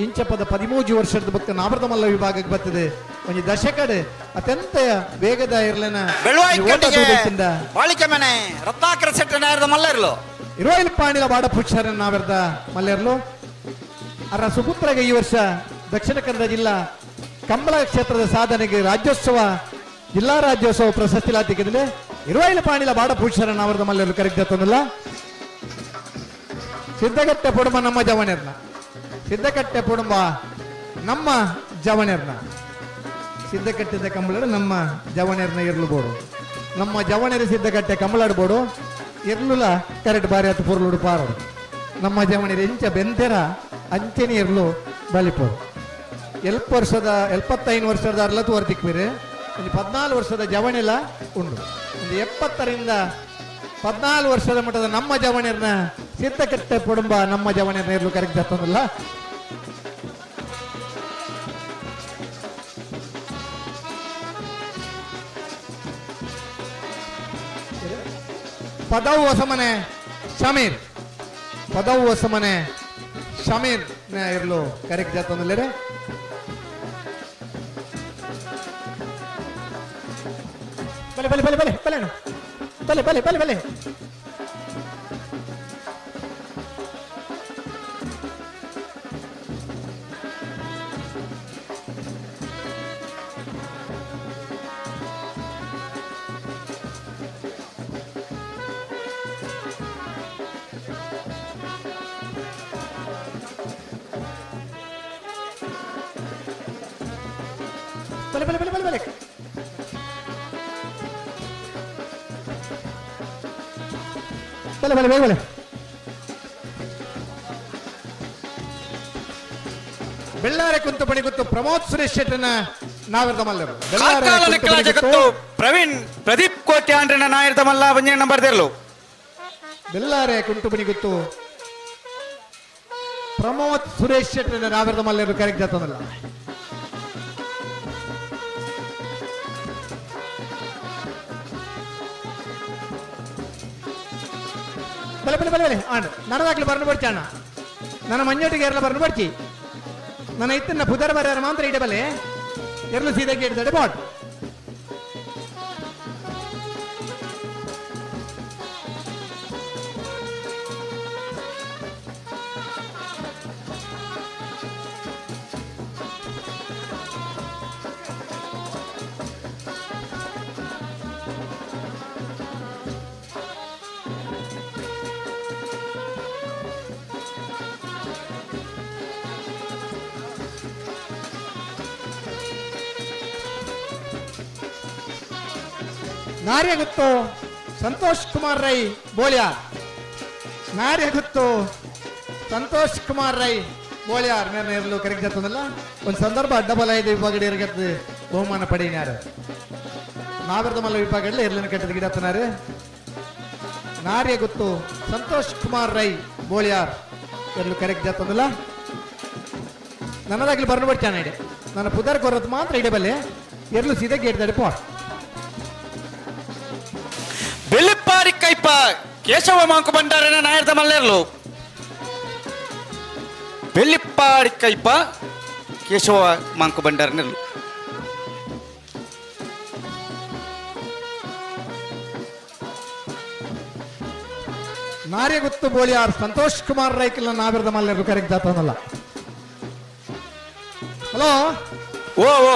ಇಂಚಪದ 13 ವರ್ಷದ ಬಕ್ಕ ನಾವರದ ಮಲ್ಲ ವಿಭಾಗಕ್ಕೆ ಬರ್ತದೆ. ಒಂದು ದಶಕಡೆ ಅತ್ಯಂತ ವೇಗದ ಇರ್ಲನ ಬಾಳಿಕೆ ಮನೆ ರತ್ನಾಕರ ಶೆಟ್ಟರ್ ನಾಯರದ ಮಲ್ಲರ್ಲು. ಇರುವೈಲು ಪಾಣಿಲ ಬಾಡ ಪೂಜಾರನ ನಾವೆರದ ಮಲ್ಲರ್ಲು. ಅರ ಸುಪುತ್ರಗೆ ಈ ವರ್ಷ ದಕ್ಷಿಣ ಕನ್ನಡ ಜಿಲ್ಲಾ ಕಂಬಳ ಕ್ಷೇತ್ರದ ಸಾಧನೆಗೆ ರಾಜ್ಯೋತ್ಸವ ಜಿಲ್ಲಾ ರಾಜ್ಯೋತ್ಸವ ಪ್ರಶಸ್ತಿ ಲಾತಿಕ್ಕಿದ್ರೆ ಇರುವೈಲು ಪಾಣಿಲ ಬಾಡ ಪೂಜಾರನ ನಾವರದ ಮಲ್ಲರ್ಲು ಕರೆಕ್ಟ್ ತಂದಲ್ಲ. ಸಿದ್ಧಗಟ್ಟೆ ಪುಡುಂಬ ನಮ್ಮ ಜವನೆರ್ನ. ಸಿದ್ಧಕಟ್ಟೆ ಪುಡುಂಬ ನಮ್ಮ ಜವನೆರ್ನ. ಸಿದ್ಧಕಟ್ಟೆದ ಕಂಬಳಡು ನಮ್ಮ ಜವನೆರ್ನ ಇರ್ಲು ಬೋಡು. ನಮ್ಮ ಜವನೆರ ಸಿದ್ಧಕಟ್ಟೆ ಕಂಬಳಾಡ್ಬೋಡು ಇರ್ಲುಲ ಕರೆಕ್ಟ್ ಬಾರಿ ಹತ್ತು ಪೊರ್ಲುಡು ಪಾರೋಡು. ನಮ್ಮ ಜವನೆರ ಎಂಚ ಬೆಂತೆರ ಅಂಚೆನೆ ಇರ್ಲು ಬಲಿಪೋಡು. 75 ವರ್ಷದ ಅರ್ಲ ತೋರ್ತಿಕ್ಬಿರಿ. ಒಂದು 14 ವರ್ಷದ ಜವನೆಲ್ಲ ಉಂಡು. ಒಂದು 70ರಿಂದ 14 ವರ್ಷದ ಮಟ್ಟದ ನಮ್ಮ ಜವನೆರ್ನ ಸಿದ್ಧಕಟ್ಟೆ ಕುಟುಂಬ ನಮ್ಮ ಜವನೆರ್ನ ಇರ್ಲು ಕರೆಕ್ಟ್ ಆಗ್ತದಲ್ಲ. ಪದವು ಹೊಸಮನೆ ಶಮೀರ್. ಪದವು ಹೊಸಮನೆ ಶಮೀರ್ ಇರ್ಲು ಕರೆಕ್ಟ್ ಜಾತಂದ್ರೆ. ಬಲೆ ಬಲೆ ಬಲೆ ಬಲೆ ಬಲೆ ಬಲೆ ಬಲೆ ಬಲೆ ಬಲೆ ಬಲೆ ಬಲೆ ಬಲೆ ಬಲೆ ಬಲೆ ಬಲೆ ಬಲೆ ಬೇಗ ಬಲೆ. ಬೆಳ್ಳಾರೆ ಕುಂತು ಬಣಿ ಗೊತ್ತು ಪ್ರಮೋದ್ ಸುರೇಶ್ ಶೆಟ್ಟನ ನಾವಿರದ ಮಲ್ಲರು. ಜಗತ್ತು ಪ್ರವೀಣ್ ಪ್ರದೀಪ್ ಕೋಟ್ಯ ಅಂಡ್ರನ ನಾಯಿರ್ದ ಮಲ್ಲ ಒಂಜೇ ನಂಬರ್ ದೇರ್ಲು. ಬೆಳ್ಳಾರೆ ಕುಂಟು ಬಣಿ ಗೊತ್ತು ಪ್ರಮೋದ್ ಸುರೇಶ್ ಶೆಟ್ಟನ ನಾವಿರದ ಮಲ್ಲರು ಕರೆಕ್ಟ್ ಜಾತದಲ್ಲ. ಬಲೆ ಬಲೆ ಬಲೆ ಬಲೆ ಆಂಡ್ ನನದಾಗ್ಲಿ ಬರ್ನು ಬರ್ಚಿ ಅಣ್ಣ. ನನ್ನ ಮಂಜೋಟಿಗೆ ಎರಲ ಬರ್ನು ಬರ್ಚಿ. ನನ್ನ ಇತ್ತನ್ನ ಪುದರ ಬರ್ಯಾರ ಮಾತ್ರ ಇಡ ಬಲೆ ಎರಲು ಸೀದಾ ಗೇಟ್ ಬಾಟ್. ನಾರ್ಯಗುತ್ತು ಸಂತೋಷ್ ಕುಮಾರ್ ರೈ ಬೋಳ್ಯಾರ್. ನಾರ್ಯಗುತ್ತು ಸಂತೋಷ್ ಕುಮಾರ್ ರೈ ಬೋಳ್ಯಾರ್ ಮೇರೆ ಇರಲು ಕರೆಕ್ಟ್ ಜಾತದಲ್ಲ. ಒಂದು ಸಂದರ್ಭ ಡಬಲ್ ಐದು ವಿಭಾಗ ಇರಗತ್ತೆ ಬಹುಮಾನ ಪಡೆಯಿನಾರು. ನಾವರದ ಮಲ್ಲ ವಿಭಾಗದಲ್ಲಿ ಇರ್ಲಿನ ಕಟ್ಟದ ಗಿಡತ್ತನಾರು. ನಾರ್ಯಗುತ್ತು ಸಂತೋಷ್ ಕುಮಾರ್ ರೈ ಬೋಳ್ಯಾರ್ ಇರಲು ಕರೆಕ್ಟ್ ಜಾತದಲ್ಲ. ನನ್ನದಾಗಲಿ ಬರ್ನು ಬರ್ಚಾನ ಇಡೆ ನನ್ನ ಪುದರ್ ಕೊರತ್ ಮಾತ್ರ ಇಡೆ ಬಲ್ಲೆ ಎರ್ಲು ಸೀದಾ ಗೇಟ್ ದಡೆ ಪೋ. Bellippady Kaipa Keshava Manku ಭಂಡಾರನ ನಾಯರ್ದ ಮಲ್ಲೇರ್ಲು. Bellippady Kaipa Keshava Monk ಭಂಡಾರನೆರ್ಲು. ನಾರ್ಯಗುತ್ತು Boliyar Santosh Kumar ರೈಕಲ್ ನಾವಿರದ ಮಲ್ಲೇರ್ಲು correct ಜಾತನಲ್ಲ. Hello ಓ ಓ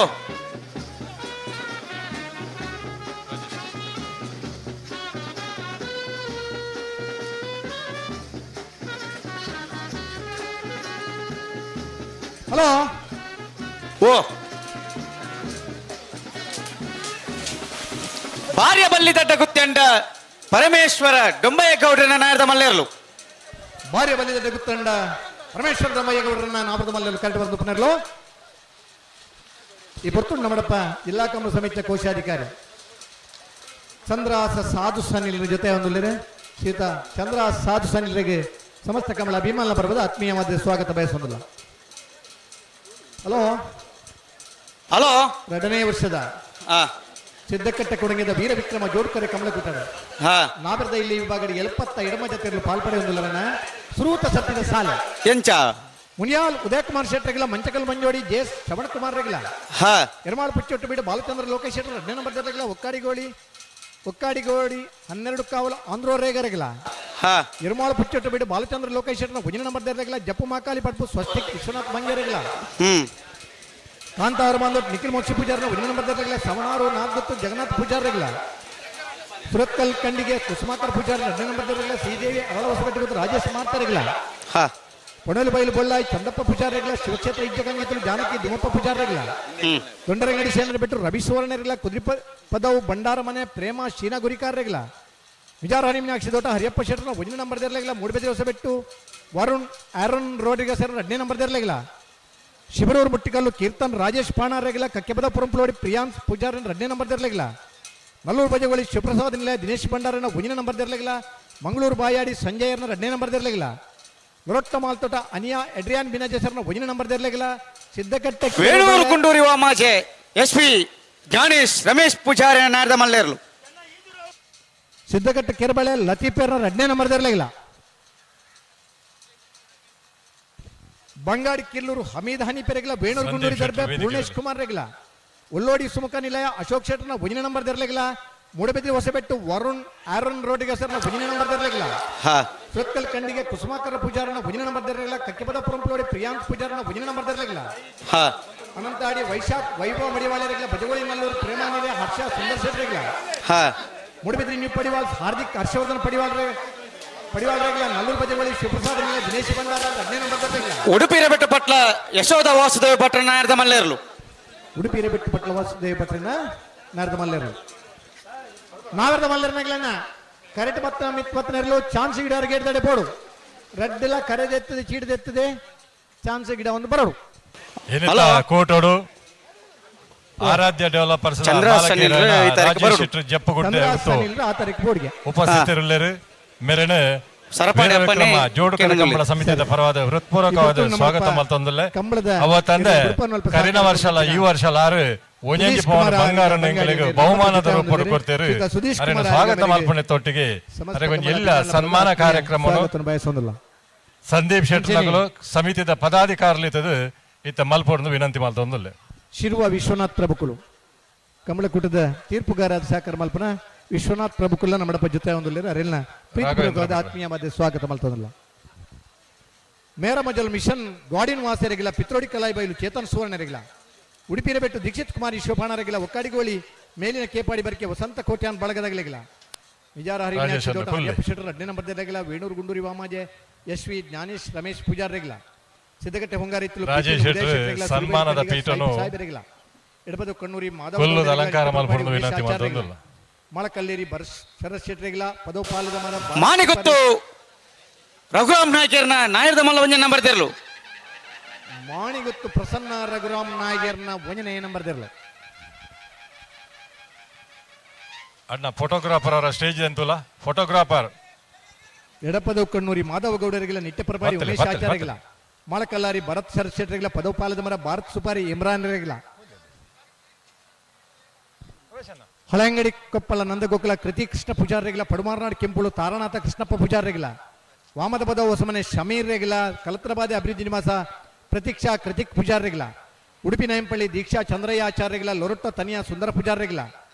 ಹಲೋ ಓ ಭಾರ್ಯ ಬಲ್ಲಿ ದಡ್ಡ ಗುತ್ತಂಡ ಪರಮೇಶ್ವರ ಡೊಂಬಯ್ಯ ಗೌಡ್ರನ ನಾಯರ್ದ ಮಲ್ಲೇರ್ಲು. ಭಾರ್ಯ ಬಲ್ಲಿ ದಡ್ಡ ಗುತ್ತಂಡ ಪರಮೇಶ್ವರ ಡೊಂಬಯ್ಯ ಗೌಡ್ರನ್ನ ನಾವರದ ಮಲ್ಲೇರ್ಲು ಕರೆಕ್ಟ್ ಬಂದು ಪುನರ್ಲು. ಈ ಪೊರ್ತುಂಡು ನಮ್ಮಡಪ್ಪ ಜಿಲ್ಲಾ ಕಮಲ ಸಮಿತಿಯ ಕೋಶಾಧಿಕಾರಿ ಚಂದ್ರಾಸ ಸಾಧು ಸನಿಲ್ರ ಜೊತೆ ಒಂದು ಸೀತಾ ಚಂದ್ರಾಸ ಸಾಧು ಸನಿಲ್ರಿಗೆ ಸಮಸ್ತ ಕಮಲ ಅಭಿಮಾನ ಪರ್ವದ ಆತ್ಮೀಯವಾದ ಸ್ವಾಗತ ಬಯಸೋದಿಲ್ಲ. ಹಲೋ ಹಲೋ ಎರಡನೇ ವರ್ಷದ ಸಿದ್ದಕಟ್ಟೆ ಕೊಡಗಿದ ವೀರ ವಿಕ್ರಮ ಜೋಡ್ಕರೆ ಕಮಲಕೂಟದ ನಾಗರದ ಇಲ್ಲಿ ವಿಭಾಗ 70 ಎಡಮ ಜತೆಯಲ್ಲಿ ಪಾಲ್ಪಡೆಯೊಂದುಲ್ಲರನ ಸುರೂತ ಸತ್ತಿದ ಸಾಲೆ ಎಂಚ ಮುನಿಯಾಲ್ ಉದಯಕುಮಾರ್ ಶೆಟ್ಟರ್ಗಿಲ್ಲ, ಮಂಚಕಲ್ ಮಂಜೋಡಿ ಜೆ ಶ್ರವಣ್ ಕುಮಾರ್ ರೆಗಿಲ್ಲ, ಎರ್ಮಾಳ್ ಪುಚ್ಚೊಟ್ಟು ಬೀಡು ಬಾಲಚಂದ್ರ ಲೋಕೇಶ್ ಶೆಟ್ಟರ್ 2ನೇ ನಂಬರ್ ಜತೆಗಿಲ್ಲ, ಒಕ್ಕಾಡಿಗೋಳಿ 12 ಕಾವಲು ಆಂಧ್ರೋ ರೇಗರೆಗಿಲ್ಲ, ಎರ್ಮಾಳ್ ಪುಚ್ಚೊಟ್ಟು ಬೀಡು ಬಾಲಚಂದ್ರ ಲೋಕೇಶ್ ಶೆಟ್ಟರ್ 1ನೇ ನಂಬರ್ ಜತೆಗಿಲ್ಲ, ಜಪ್ಪು ಮಾಕಾಲಿ ಪಟ್ಪು ಸ್ವಸ್ತಿಕ್ ವಿಶ್ವನಾಥ್ ಮಂಜರೆಗಿಲ್ಲ, ಕಾಂತಾರ ಬಾಂಧವ್ ನಿಖಿಲ್ ಮೋಕ್ಷಿ ಪೂಜಾರನ 1ನೇ ನಂಬರ್ ಜತೆಗಿಲ್ಲ, ಸವಣಾರು ನಾಗದತ್ತು ಜಗನ್ನಾಥ್ ಪೂಜಾರರೆಗಿಲ್ಲ, ಸುರತ್ಕಲ್ ಕಂಡಿಗೆ ಕುಸುಮಾಕರ್ ಪೂಜಾರ 2ನೇ ನಂಬರ್ ಜತೆಗಿಲ್ಲ, ಶ್ರೀದೇವಿ ಅವಳ ಹೊಸಬೆಟ್ಟ ರಾಜೇಶ್ ಮಾತಾರೆಗಿಲ್ಲ, ಕೊಣಲು ಬೈಲು ಬೊಳ್ಳಾಯಿ ಚಂದಪ್ಪ ಪೂಜಾರರೆಗಿಲ್ಲ, ಶಿವಕ್ಷೇತ್ರ ಇಜ್ಜಗಂಗಿತಲು ಜಾನಕಿ ದಿಮಪ್ಪ ಪೂಜಾರರೆಗಿಲ್ಲ, ದೊಂಡರಂಗಡಿ ಸೇನರ ಬಿಟ್ಟು ರವಿ ಸುವರ್ಣರಿಲ್ಲ, ಕುದ್ರಿಪ ಪದವು ಭಂಡಾರ ಮನೆ ಪ್ರೇಮ ಶೀನಾ ಗುರಿಕಾರರೆಗಿಲ್ಲ, ವಿಜಾರ ಹರಿಮಿನಾಕ್ಷಿ ದೋಟ ಹರಿಯಪ್ಪ ಶೆಟ್ಟರ್ನ 1ನೇ ನಂಬರ್ ದೇರ್ಲಾಗಿಲ್ಲ, Moodbidri Hosabettu Varun Aaron Rodrigues 2ನೇ ನಂಬರ್ ದೇರ್ಲಾಗಿಲ್ಲ, ಶಿಬರೂರು ಮುಟ್ಟಿಕಲ್ಲು ಕೀರ್ತನ್ ರಾಜೇಶ್ ಪಾಣಾರೆಗಿಲ್ಲ, ಕಕ್ಕೆಬದ ಪುರಂಪಲೋಡಿ ಪ್ರಿಯಾಂಶ್ ಪೂಜಾರನ್ 2ನೇ ನಂಬರ್ ದೇರ್ಲಾಗಿಲ್ಲ, ನಲ್ಲೂರು ಬಜಗೋಳಿ ಶಿವಪ್ರಸಾದ್ ನಿಲಯ ದಿನೇಶ್ ಭಂಡಾರನ 1ನೇ ನಂಬರ್ ದೇರ್ಲಾಗಿಲ್ಲ, ಮಂಗಳೂರು ಬಾಯಾಡಿ ಸಂಜಯರ್ನ 2ನೇ ನಂಬರ್ ದೇರ್ಲಾಗಿಲ್ಲ, ಗೊರೊಟ್ಟ ಮಾಲ್ತೋಟ ಅನಿಯಾ ಎಡ್ರಿಯಾನ್ ಬಿನಾಜೇಸರ್ನ 1ನೇ ನಂಬರ್ ದೇರ್ಲಾಗಿಲ್ಲ, ಸಿದ್ದಕಟ್ಟೆ ವೇಣೂರು ಕುಂಡೂರಿ ವಾಮಾಜೆ ಎಸ್ ಪಿ ಜ್ಞಾನೇಶ್ ರಮೇಶ್ ಪೂಜಾರಿ ನಾಯರ್ದ ಮಲ್ಲೇರ್ಲು. ಸಿದ್ದಕಟ್ಟೆ ಕೆರಬಳೆ ಲತೀಫೇರ್ನ 2ನೇ ನಂಬರ್ ದೇರ್ಲಾಗಿಲ್ಲ, ಬಂಗಾಡಿ ಕಿಲ್ಲೂರು ಹಮೀದ್ ಹನಿ ಪೆರಗಿಲ್ಲ, ವೇಣೂರು ಗುಂಡೂರಿ ದರ್ಬೆ ಪೂರ್ಣೇಶ್ ಕುಮಾರ್ ರೆಗಿಲ್ಲ, ಉಲ್ಲೋಡಿ ಸುಮುಖ ನಿಲಯ ಅಶೋಕ್ ಶೆಟ್ಟರ್ನ 1ನೇ ನಂಬರ್ ದೇರ್ಲಾಗಿಲ್ಲ, ಮೂಡಬಿದ್ರಿ ಹೊಸಬೆಟ್ಟು ವರುಣ್ ಆರೋನ್ ರೋಡಿಗೆ ಸರ್ನ 1ನೇ ನಂಬರ್ ದೇರ್ಲಾಗಿಲ್ಲ, ಸುರತ್ಕಲ್ ಕಂಡಿಗೆ ಕುಸುಮಾಕರ ಪೂಜಾರನ 1ನೇ ನಂಬರ್ ದೇರ್ಲಾಗಿಲ್ಲ, ಕಕ್ಕೆಬದ ಪುರಂಪಲೋಡಿ ಪ್ರಿಯಾಂಕ್ ಪೂಜಾರನ 1ನೇ ನಂಬರ್ ದೇರ್ಲಾಗಿಲ್ಲ, ಅನಂತಾಡಿ ವೈಶಾಖ್ ವೈಭವ ಮಡಿವಾಳರಿಗಿಲ್ಲ, ಬಜಗೋಳಿ ಮಲ್ಲೂರು ಪ್ರೇಮಾನಿಲೆ ಹರ್ಷ ಸುಂದರ್ ಶೆಟ್ಟರಿಗಿಲ್ಲ, ಮೂಡಬಿದ್ರಿ ನ್ಯೂ ಪಡಿವಾಲ್ ಹಾರ್ದಿಕ್ ಹರ್ಷವರ್ಧನ್ ಪಡಿವಾಳರಿಗಿಲ್ಲ, ನಲ್ಲೂರು ಬಜಗೋಳಿ ಶಿವಪ್ರಸಾದ್ ನಿಲಯ ದಿನೇಶ್ ಭಂಡಾರ 2ನೇ ನಂಬರ್ ದೇರ್ಲಾಗಿಲ್ಲ, ಉಡುಪಿ ರಬೆಟ್ಟು ಪಟ್ಲ ಯಶೋಧ ವಾಸುದೇವ ಭಟ್ರ ನಾಯರ್ದ ಮಲ್ಲೇರ್ಲು. ಉಡುಪಿ ರಬೆಟ್ಟು ಪಟ್ಲ ವಾಸುದೇವ ಭಟ್ರನ ನಾಯರ್ದ ಮಲ್ಲೇರ್ಲು. ನಾವರ್ದ ಮಲ್ಲೇರ್ನಾಗ್ಲನ್ನ ಕರೆಕ್ಟ್ ಬತ್ತ ಮಿತ್ ಬತ್ತನೆರ್ಲು ಚಾನ್ಸ್ ಗಿಡ ಗೇಟ್ ದಡೆ ಬೋಡು ರೆಡ್ ಎಲ್ಲ ಕರೆದೆತ್ತದೆ ಚೀಟದೆತ್ತದೆ ಚಾನ್ಸ್ ಗಿಡ ಒಂದು ಬರೋಡು. ಕೋಟೋಡು ಆರಾಧ್ಯ ಡೆವಲಪರ್ಸ್ ರಾಜೇಶ್ ಶೆಟ್ಟರ್ ಜಪ್ಪುಗುಡ್ಡೆ ಉಪಸ್ಥಿತರಿಲ್ಲರು ಮೆರೆನೆ ವೀರವಿಕ್ರಮ ಜೋಡುಕರೆ ಕಂಬಳ ಸಮಿತಿಯ ಪರವಾದ ಹೃತ್ಪೂರ್ವಕವಾದ ಸ್ವಾಗತ ಮಲ್ತೊಂದುಲ್ಲೆ. ಅವತ್ತಂದೆ ಕರಿನ ವರ್ಷ ಈ ವರ್ಷ ಆರು ಒಂಜಿ ಪವನ್ ಬಂಗಾರ ಎಂಗಳಿಗೆ ಬಹುಮಾನದ ರೂಪ ಕೊಡ್ತೇರು. ಅರೆನ ಸ್ವಾಗತ ಮಲ್ಪಣೆ ತೊಟ್ಟಿಗೆ ಅರೆಗೊಂಜಿ ಎಲ್ಲ ಸನ್ಮಾನ ಕಾರ್ಯಕ್ರಮ ಸಂದೀಪ್ ಶೆಟ್ಟರ್ ಸಮಿತಿದ ಪದಾಧಿಕಾರಿ ಇತ್ತ ಮಲ್ಪೊಡ್ದು ವಿನಂತಿ ಮಲ್ತೊಂದುಲ್ಲೆ. ಶಿರುವ ವಿಶ್ವನಾಥ್ ಪ್ರಭುಕುಲು ಕಮಲಕೂಟದ ತೀರ್ಪುಗಾರ ಸಾಕರ್ ಮಲ್ಪನ ವಿಶ್ವನಾಥ್ ಪ್ರಭುಕುಲ ನಮ್ಮಡಪ್ಪ ಜೊತೆ ಒಂದು ಅರೆಲ್ನ ಪ್ರೀತಿಪೂರ್ವಕವಾದ ಆತ್ಮೀಯ ಮಧ್ಯೆ ಸ್ವಾಗತ ಮಲ್ತದಲ್ಲ. ಮೇರಮಜಲ್ ಮಿಷನ್ ಗಾಡಿನ ವಾಸರಿಗಿಲ್ಲ, ಪಿತ್ರೋಡಿ ಕಲಾಯಿ ಬೈಲು ಚೇತನ್ ಸುವರ್ಣರಿಗಿಲ್ಲ, ಉಡುಪಿರಬೆಟ್ಟು ದೀಕ್ಷಿತ್ ಕುಮಾರ್ ಶಿವಪಾಣರಿಗಿಲ್ಲ, ಒಕ್ಕಾಡಿಗೋಳಿ ಮೇಲಿನ ಕೇಪಾಡಿ ಬರಿಕೆ ವಸಂತ ಕೋಟ್ಯಾನ್ ಬಳಗದಾಗಲಿಲ್ಲ, ವಿಜಾರ ಹರಿವಿನಾಕ್ಷಿ ದೋಟ ಹರಿಯಪ್ಪ ಶೆಟ್ಟರ್ 2ನೇ ನಂಬರ್ ರೆಗಿಲ್ಲ, ವೇಣೂರು ಗುಂಡೂರಿ ವಾಮಾಜೆ ಎಸ್ ವಿ ಜ್ಞಾನೇಶ್ ರಮೇಶ್ ಪೂಜಾರ್ ರೆಗಿಲ್ಲ, ಸಿದ್ದಗಟ್ಟೆ ಹೊಂಗಾರಿತ್ತಲು ರಾಜೇಶ್ ಶೆಟ್ಟರ್ ಸನ್ಮಾನದ ಪೀಠನು ಎಡಬದು ಕಣ್ಣೂರಿ ಮಾಧವ ಅಲಂಕಾರ ಮಲ್ಪೊಂದು ವಿನಂತಿ ಮಲ್ತೊಂದುಲ್ಲ. ಮೊಳಕಲ್ಲೇರಿ ಬರಸ್ ಶರತ್ ಶೆಟ್ಟರಿಗಿಲ್ಲ, ಪದೋಪಾಲದ ಮರ ಮಾನಿಗೊತ್ತು ರಘುರಾಮ್ ನಾಯ್ಕರ್ನ ನಾಯರ್ದ ಮಲ್ಲ ಒಂಜೆ ನಂಬರ್ ತೆರಲು. ಮಾಣಿಗೊತ್ತು ಪ್ರಸನ್ನ ರಘುರಾಮ್ ನಾಯ್ಕರ್ನ ಒಂಜನೇ ನಂಬರ್ ತೆರಲು. ಅಣ್ಣ ಫೋಟೋಗ್ರಾಫರ್ ಅವರ ಸ್ಟೇಜ್ ಅಂತಲ್ಲ ಫೋಟೋಗ್ರಾಫರ್ ಎಡಪದವು ಕಣ್ಣೂರಿ ಮಾಧವ ಗೌಡರಿಗಿಲ್ಲ, ನಿತ್ಯ ಪ್ರಭಾರಿ ಉಮೇಶ್ ಆಚಾರ್ಯಗಿಲ್ಲ, ಮೊಳಕಲ್ಲಾರಿ ಭರತ್ ಶರತ್ ಶೆಟ್ಟರಿಗಿಲ್ಲ ಪದವಪಾಲದ ಮರ ಭಾರತ್ ಸುಪಾರಿ ಇಮ್ರಾನ್ ರೇಗಿಲ್ಲ ಹೊಳೆಂಗಡಿ ಕೊಪ್ಪಳ ನಂದಗೋಕುಲ ಕೃತಿ ಕೃಷ್ಣ ಪೂಜಾರಿಗಿಲ್ಲ ಪಡುಮಾರನಾಡು ಕೆಂಪುಳು ತಾರನಾಥ ಕೃಷ್ಣಪ್ಪ ಪೂಜಾರಿಗಿಲ್ಲ ವಾಮದ ಪದ ಹೊಸಮನೆ ಶಮೀರ್ ರೇಗಿಲ್ಲ ಕಲತ್ರಬಾದೆ ಅಭಿವೃದ್ಧಿ ನಿವಾಸ ಪ್ರತೀಕ್ಷಾ ಕೃತಿಕ್ ಪೂಜಾರಿಗಿಲ್ಲ ಉಡುಪಿ ನಾಯಂಪಳ್ಳಿ ದೀಕ್ಷಾ ಚಂದ್ರಯ್ಯ ಆಚಾರ್ಯಗಿಲ್ಲ ಲೊರೊಟ್ಟ ತನಿಯ ಸುಂದರ ಪೂಜಾರಿಗಿಲ್ಲ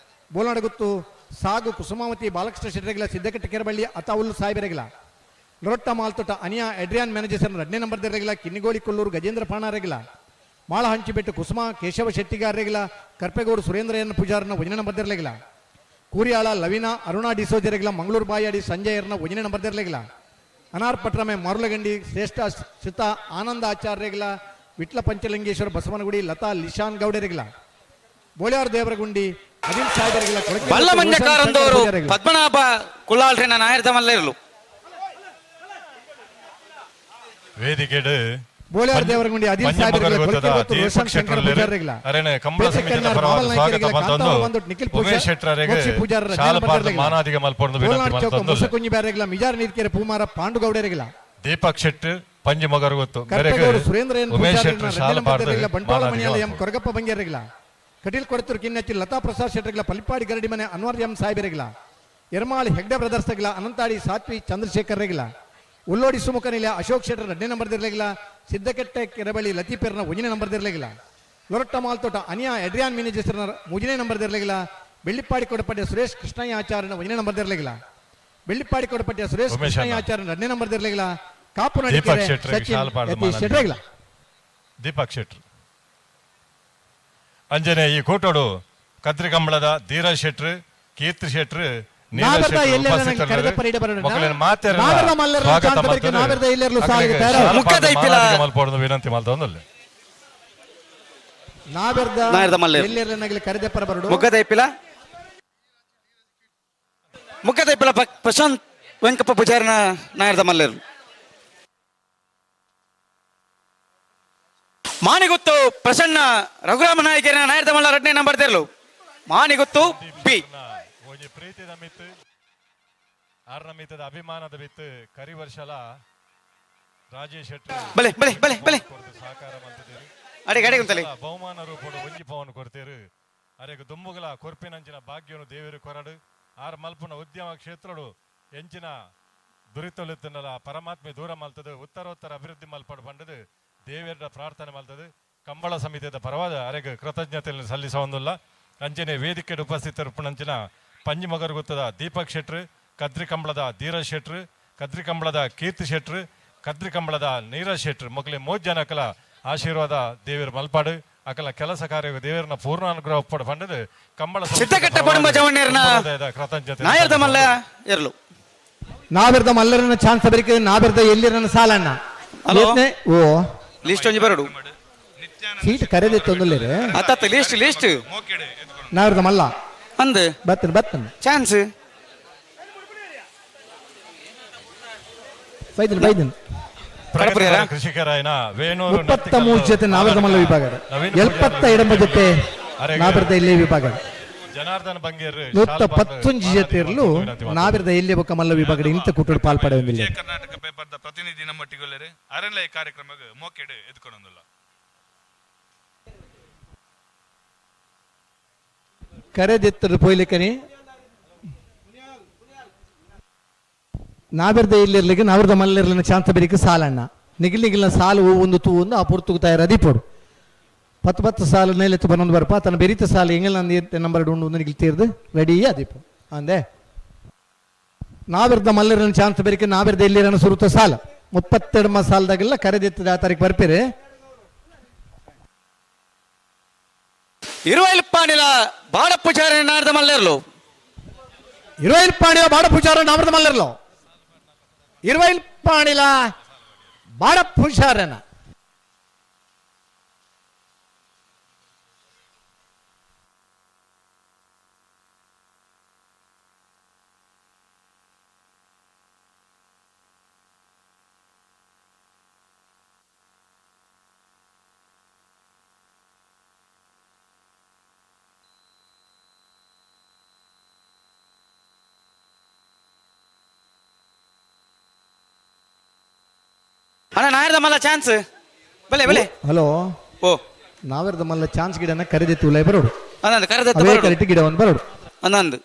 ಬೋಲಾಡಗುತ್ತು ಸಾಗು ಕುಸುಮಾವತಿ ಬಾಲಕೃಷ್ಣ ಶೆಟ್ಟರಿಗಿಲ್ಲ ಸಿದ್ದಕಟ್ಟೆ ಕೆರಬಳ್ಳಿ ಅತಾವುಲ್ ಸಾಹೇಬರಿಗಿಲ್ಲ ಲೊರೊಟ್ಟ ಮಾಲ್ತೋಟ ಅನಿಯಾ ಎಡ್ರಿಯಾನ್ ಮ್ಯಾನೇಜರ್ಸ್ ಎರಡನೇ ನಂಬರ್ ರೆಗಿಲ್ಲ ಕಿನ್ನಿಗೋಳಿ ಕೊಲ್ಲೂರು ಗಜೇಂದ್ರ ಪಾಣಾರೆಗಿಲ್ಲ ಮಾಳ ಹಂಚಿಬೆಟ್ಟು ಕುಸುಮಾ ಕೇಶವ ಶೆಟ್ಟಿಗಾರರಿಗಿಲ್ಲ ಕರ್ಪೆಗೌಡ ಸುರೇಂದ್ರಯ್ಯನ ಪೂಜಾರನ ಒಂದನೇ ನಂಬರ್ ಇರಲಿಲ್ಲ ಕೂರಿಯಾಳ ಲವಿನಾ ಅರುಣಾ ಡಿಸೋಜರಿಗಿಲ್ಲ ಮಂಗಳೂರು ಬಾಯಾಡಿ ಸಂಜಯರ್ನ ಒಂದನೇ ನಂಬರ್ ಇರಲಿಲ್ಲ ಅನಾರ್ ಪಟ್ರಮೆ ಮರುಳಗಂಡಿ ಶ್ರೇಷ್ಠ ಸಿತ ಆನಂದ ಆಚಾರ್ಯರಿಗಿಲ್ಲ ವಿಟ್ಲ ಪಂಚಲಿಂಗೇಶ್ವರ ಬಸವನಗುಡಿ ಲತಾ ಲಿಶಾನ್ ಗೌಡರಿಗಿಲ್ಲ ಬೋಳ್ಯಾರ್ ದೇವರಗುಂಡಿ ಅನಿಲ್ ಸಾಹೇಬರಿಗಿಲ್ಲ ಕೊಳಕೆ ಬಲ್ಲ ಮಂಜಕಾರಂದವರು ಪದ್ಮನಾಭ ಕುಲ್ಲಾಳ್ರಿನ ನಾಯರ್ದ ಮಲ್ಲೇರ್ಲು ವೇದಿಕೆಡ್ ಬೋಳ್ಯಾರ್ ದೇವರಗುಂಡಿ ಅದಿಲ್ ಸಾಹೇಬರಿಗಿಲ್ಲ ಕೊಳಕೆ ಗೊತ್ತು ರೋಷನ್ ಶಂಕರ ಪೂಜಾರಿಗಿಲ್ಲ ಅರೆನೆ ಕಂಬಳ ಸಮಿತಿಯ ಪರವಾದ ಸ್ವಾಗತ ಮಲ್ತೊಂದು ಉಮೇಶ್ ಶೆಟ್ಟರಿಗೆ ಶಾಲ ಪಾರ್ದ ಮಾನಾದಿಗೆ ಮಲ್ಪೊಂದು ವಿನಂತಿ ಮಲ್ತೊಂದು ಮುಸಕುಂಜಿ ಬ್ಯಾರೆಗಿಲ್ಲ ಮಿಜಾರ್ ನೀರ್ಕೆರೆ ಪೂಮಾರ ಪಾಂಡುಗೌಡರಿಗಿಲ್ಲ ದೀಪಕ್ ಶೆಟ್ಟಿ ಪಂಜಿ ಮಗರು ಗೊತ್ತು ಕರ್ಪೆಗೌಡ ಸುರೇಂದ್ರ ಎನ್ ಉಮೇಶ್ ಪೂಜಾರಿ ಶೆಟ್ಟರ್ ಶಾಲ ಪಾರ್ದ ಬಂಟ್ವಾಳ ಮನೆಯಲ್ಲಿ ಎಂ ಕೊರಗಪ್ಪ ಬಂಗೇರಿಗಿಲ್ಲ ಕಟೀಲ್ ಕೊಡತೂರು ಕಿನ್ನಚ್ಚಿ ಲತಾ ಪ್ರಸಾದ್ ಶೆಟ್ಟರಿಗಿಲ್ಲ ಪಲಿಪಾಡಿ ಗರಡಿ ಮನೆ ಅನ್ವರ್ ಎಂ ಸಾಹೇಬರಿಗಿಲ್ಲ ಎರ್ಮಾಳ್ ಹೆಗ್ಡೆ ಬ್ರದರ್ಸ್ ಆಗಿಲ್ಲ ಅನಂತಾಡಿ ಸಾತ್ವಿ ಚಂದ್ರಶೇಖರ್ ರೆಗಿಲ್ಲ ಉಲ್ಲೋಡಿ ಸುಮುಖ ನಿಲಯ ಅಶೋಕ್ ಶೆಟ್ಟರ್ ಎರಡನೇ ನಂಬರ್ ಇರಲಿಲ್ಲ ಸಿದ್ದಕಟ್ಟೆ ಕೆರಬಳ್ಳಿ ಲತೀಪೇರ್ನ ಒಂದನೇ ನಂಬರ್ ಇರಲಿಲ್ಲ ಲೊರಟ್ಟ ಮಾಲ್ತೋಟ ಅನಿಯಾ ಎಡ್ರಿಯಾನ್ ಮಿನೇಜಸ್ನ ಮೂರನೇ ನಂಬರ್ ಇರಲಿಲ್ಲ ಬೆಳ್ಳಿಪ್ಪಾಡಿ ಕೊಡಪಟ್ಟೆ ಸುರೇಶ್ ಕೃಷ್ಣಯ್ಯ ಆಚಾರ್ಯನ ಒಂದನೇ ನಂಬರ್ ಇರಲಿಲ್ಲ ಬೆಳ್ಳಿಪ್ಪಾಡಿ ಕೊಡಪಟ್ಟೆ ಸುರೇಶ್ ಉಮೇಶ್ ಕೃಷ್ಣಯ್ಯ ಅಣ್ಣ. ಆಚಾರ್ಯನ ಎರಡನೇ ನಂಬರ್ ಇರಲಿಲ್ಲ ಕಾಪು ದೀಪಕ್ ನಡಿಕೆರೆ ಶೆಟ್ಟರಿಗೆ ಸಚಿನ್ ಶಾಲ ಪಾರ್ದ ಯತೀಶ್ ಮಾನಾದಿಗೆ. ಶೆಟ್ಟರಿಗಿಲ್ಲ ದೀಪಕ್ ಶೆಟ್ರು ಅಂಜನೆ ಈ ಕೂಟೋಡು ಕದ್ರಿಕಂಬಳದ ಧೀರಜ್ ಶೆಟ್ರು ಕೀರ್ತಿ ಶೆಟ್ರು ನೀರಜ್ ನಾವೆಲ್ಲ ಶೆಟ್ರು ಎಲ್ಲೆಲ್ಲ ಉಪಸ್ಥಿತರಿದ್ದಾರೆ. ಕರೆದ ಪರಿಡೆ ಬರೋಣ. ಮಕ್ಕಳನ್ನ ಮಾತೆರೆಲ್ಲ ನಾವೆಲ್ಲ ಮಲ್ಲರನ್ನ ಸ್ವಾಗತ ಚಾನ್ಸ್ ಬರಿಕೆ ಮಲ್ತೊಂದು ನಾವೆಲ್ಲ ಎಲ್ಲೆಲ್ಲೂ ಸಾಲಿಗೆ ಅಕ್ಲೆಗೆ ತಯಾರು. ಶಾಲ ಪಾರ್ದ ಮುಖದ ಇಪ್ಪಿಲ. ಮಾನಾದಿಗೆ ಮಲ್ಪೊಂದು ವಿನಂತಿ ಮಲ್ತೊಂದುಲ್ಲೆ ನಾವೆರ್ದ ನಾವೆರ್ದ ಮಲ್ಲೇರು. ಎಲ್ಲೆಲ್ಲ ಕರೆದ ಪರ ಬರಡು ಮುಗ್ಗದ ಇಪ್ಪಿಲ ಮುಗ್ಗದ ಇಪ್ಪಿಲ ಪ್ರಶಾಂತ್ ವೆಂಕಪ್ಪ ಪೂಜಾರಿನ ನಾಯರ್ದ ಮಲ್ಲೇರು ಮಾಣಿಗುತ್ತು ಪ್ರಸನ್ನ ರಘುರಾಮ ನಾಯಕರಿನ ನಾಯರ್ದ ಮಲ್ಲ ಎರಡನೇ ನಂಬರ್ ತೆರಲು ಮಾಣಿಗುತ್ತು ಪಿ ಒಂಜಿ ಪ್ರೀತಿದ ಮಿತ್ತು ಆರ್ನ ಮಿತ್ತದ ಅಭಿಮಾನದ ಮಿತ್ತು ಕರಿ ವರ್ಷಲ ರಾಜೇಶ್ ಶೆಟ್ಟಿ ಬಲೆ ಬಲೆ ಬಲೆ ಬಲೆ ಸಹಕಾರ ಮಲ್ತಿದ್ದೀರಿ ಅಡಿಗೆ ಅಡಿಗೆ ಉಂತಲೆ. ಬಹುಮಾನ ರೂಪಡು ಒಂಜಿ ಪವನ್ ಕೊಡ್ತೀರು ಅರೆಗ್ ದುಂಬುಗಲ ಕೊರ್ಪಿನಂಚಿನ ಭಾಗ್ಯನು ದೇವರು ಕೊರಡು ಆರ್ ಮಲ್ಪುನ ಉದ್ಯಮ ಕ್ಷೇತ್ರಡು ಎಂಚಿನ ದುರಿತೊಲಿತ್ತನಲ ಪರಮಾತ್ಮೆ ದೂರ ಮಲ್ತದು ಉತ್ತರೋತ್ತರ ಅಭಿವೃದ್ಧಿ ಮಲ್ಪಡು ಪಂಡದು ದೇವರ ಪ್ರಾರ್ಥನೆ ಮಲ್ತದು ಕಂಬಳ ಸಮಿತಿಯ ಪರವಾದ ಅರೆಗ್ ಕೃತಜ್ಞತೆಯನ್ನು ಸಲ್ಲಿಸೊಂದುಲ್ಲ ಅಂಚನೆ ವೇದಿಕೆ ಉಪಸ್ಥಿತರುಪುಣಂಚಿನ ಪಂಜಿಮಗರು ಗೊತ್ತದ ದೀಪಕ್ ಶೆಟ್ರು ಕದ್ರಿ ಕಂಬಳದ ಧೀರಜ್ ಶೆಟ್ರು ಕದ್ರಿ ಕಂಬಳದ ಕೀರ್ತಿ ಶೆಟ್ರು ಕದ್ರಿ ಕಂಬಳದ ನೀರಜ್ ಶೆಟ್ರು ಮೊಗಲೆ ಮೋಜ್ ಜನ ಅಕಲ ಆಶೀರ್ವಾದ ದೇವಿಯರ ಮಲ್ಪಾಡು ಅಕಲ ಕೆಲಸ ಕಾರ್ಯ ದೇವರನ್ನ ಪೂರ್ಣ ಅನುಗ್ರಹ ಒಪ್ಪಡು ಪಂಡದು ಕಂಬಳ ಸಮಿತಿಯ ಸಿದ್ದಕಟ್ಟೆ ಪರವಾದ ಪಡುಂಬ ಜವಣ್ಯರ್ನ ಹೃದಯದ ಕೃತಜ್ಞತೆ ನಾಯರ್ದ ಮಲ್ಲ ಎರಲು ನಾವೆರ್ದ ಮಲ್ಲರನ್ನ ಚಾನ್ಸ್ ಬರಿಕೆ ನಾವೆರ್ದ ಎಲ್ಲಿರನ್ನ ಸಾಲಣ್ಣ ಹಲೋ? ಓ ಲಿಸ್ಟ್ ಒಂಜಿ ಬರಡು ಸೀಟ್ ಕರೆದಿತ್ತೊಂದುಲ್ಲೇರೆ ಅತ್ತತ್ತ ಲಿಸ್ಟ್ ಲಿಸ್ಟ್ ನಾವೆರ್ದ ಮಲ್ಲ ಅಂದ್ ಬತ್ತನ್ ಬತ್ತನ್ ಚಾನ್ಸ್ ಬೈದನ್ ಬೈದನ್ ಪ್ರಗತಿಪರ ಕೃಷಿಕರಾಯನ ವೇಣೂರು 33 ಜೊತೆ ನಾವೆರ್ದ ಮಲ್ಲ ವಿಭಾಗದ ನವೀನ್ 72 ಜೊತೆ ಅರೆಗೆ ನಾವೆರ್ದ ಇಲ್ಲಿ ವಿಭಾಗದ ಜನಾರ್ದನ ಬಂಗೇರ್ 111 ಜೊತೆ ಇರಲು ನಾವೆರ್ದ ಎಲ್ಲಿ ಬೊಕ್ಕ ಮಲ್ಲ ವಿಭಾಗದ ಇಂತ ಕೂಟಡು ಪಾಲ್ಪಡೆಯೊಂದಿಲ್ಲ ವಿಜಯ ಕರ್ನಾಟಕ ಪೇಪರ್ದ ಪ್ರತಿನಿಧಿ ನಮ್ಮೊಟ್ಟಿಗೊಲ್ಲರೆ ಅರೆಲ್ಲ ಈ ಕಾರ್ಯಕ್ರಮಕ್ಕೆ ಮೋಕೆಡ್ ಎದ್ಕೊಳೊಂದುಲ್ಲ ಕರೆದೆತ್ತರು ಪೋಯ್ಲಿಕ್ಕನಿ ನಾವೆರ್ದ ಇಲ್ಲಿರ್ಲಿಕ್ಕೆ ನಾವೆರ್ದ ಮಲ್ಲಿರ್ಲಿನ ಚಾನ್ಸ್ ಬೇರಿಕೆ ಸಾಲಣ್ಣ ನಿಗಿಲ್ ನಿಗಿಲ್ನ ಸಾಲು ಒಂದು ತೂ ಒಂದು ಆ ಪುರ್ತುಗು ತಯಾರು ಪೋಡು ಪತ್ತು ಪತ್ತು ಸಾಲು ನೆಲೆತ್ತು ಬನ್ನೊಂದು ಬರಪ ತನ್ನ ಬೆರಿತ ಸಾಲು ಎಂಗೆಲ್ಲ ನಂದು ನಂಬರ್ ಉಂಡು ಒಂದು ನಿಗಿಲ್ ತೀರ್ದು ರೆಡಿ ಅದೀಪ ಅಂದೆ ನಾವೆರ್ದ ಮಲ್ಲಿರನ ಚಾನ್ಸ್ ಬೇರಿಕೆ ನಾವೆರ್ದ ಇಲ್ಲಿರನ ಸುರುತ ಸಾಲ 32 ಸಾಲದಾಗೆಲ್ಲ ಕರೆದೆತ್ತದ ಆ ತಾರೀಕು ಬರ್ಪಿರಿ ಇರುವೈಲ್ಪಾಣಿಲ ಬಾಡ ಪೂಜಾರಿ ನಾಯರ್ದ ಮಲ್ಲೇರ್ಲು ಇರುವೈಲ್ಪಾಣಿಲ ಬಾಡ ಪೂಜಾರ ನಾವರ್ದ ಮಲ್ಲರ್ಲು ಇರುವೈಲ್ಪಾಣಿಲ ಬಾಡ ಪೂಜಾರನ ಅಣ್ಣ ನಾಯರ್ದ ಮಲ್ಲ ಚಾನ್ಸ್. ಬಲೆ ಬಲೆ ಹಲೋ ಓ ನಾವೆರ್ದ ಮಲ್ಲ ಚಾನ್ಸ್ ಗಿಡನ ಕರೆದಿತ್ತು ಉಲೈ ಬರೋಡು ಅಂದಂದು ಕರೆದೆತ್ತು ಅವೇ ಬರೋಡು. ಕರೆಕ್ಟ್ ಗಿಡವನ್ನು ಬರೋಡು ಅಂದಂದು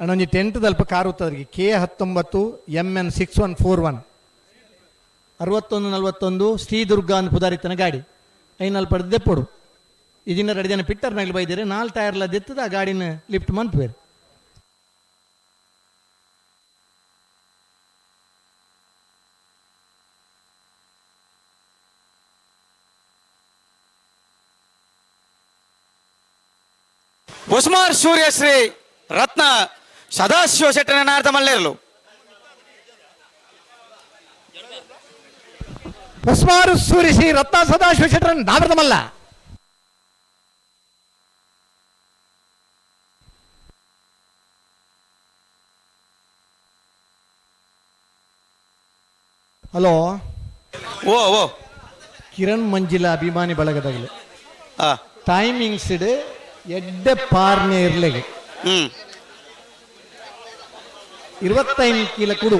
ಅಣ್ಣ ಒಂಜಿ tent ದಲ್ಪ car ಉತ್ತದ್ರಿಗೆ K 19 MN 6141 6141 Shri Durga ಅಂದ್ ಪುದಾರಿತನ ಗಾಡಿ ಐನಲ್ ಪಡೆದ ದೆಪ್ಪೊಡು ಇದಿನ ಎರಡು ಜನ ಪಿಟ್ಟರ್ ನಗಲು ಬೈದಿರಿ ನಾಲ್ ಟೈರ್ಲ ದೆತ್ತದ ಆ ಗಾಡಿನ ಲಿಫ್ಟ್ ಮಂತ್ವೇರು. ಉಸ್ಮಾರ್ ಸೂರ್ಯಶ್ರೀ ರತ್ನ ಸದಾಶಿವ ಶೆಟ್ಟನ ನಾರ್ದ ಮಲ್ಲೇರ್ಲು ಉಸ್ಮಾರು ಸೂರ್ಯಶ್ರೀ ರತ್ನ ಸದಾಶಿವ ಶೆಟ್ಟರ ನಾವರ್ದ ಮಲ್ಲ. ಹಲೋ ಓ ಓ ಕಿರಣ್ ಮಂಜಿಲ ಅಭಿಮಾನಿ ಬಳಗದಾಗಲಿ ಟೈಮಿಂಗ್ಸ್ ಎಡ್ಡೆ ಪಾರ್ನೆ ಇರ್ಲೆಗೆ 25 ಕಿಲ ಕುಡು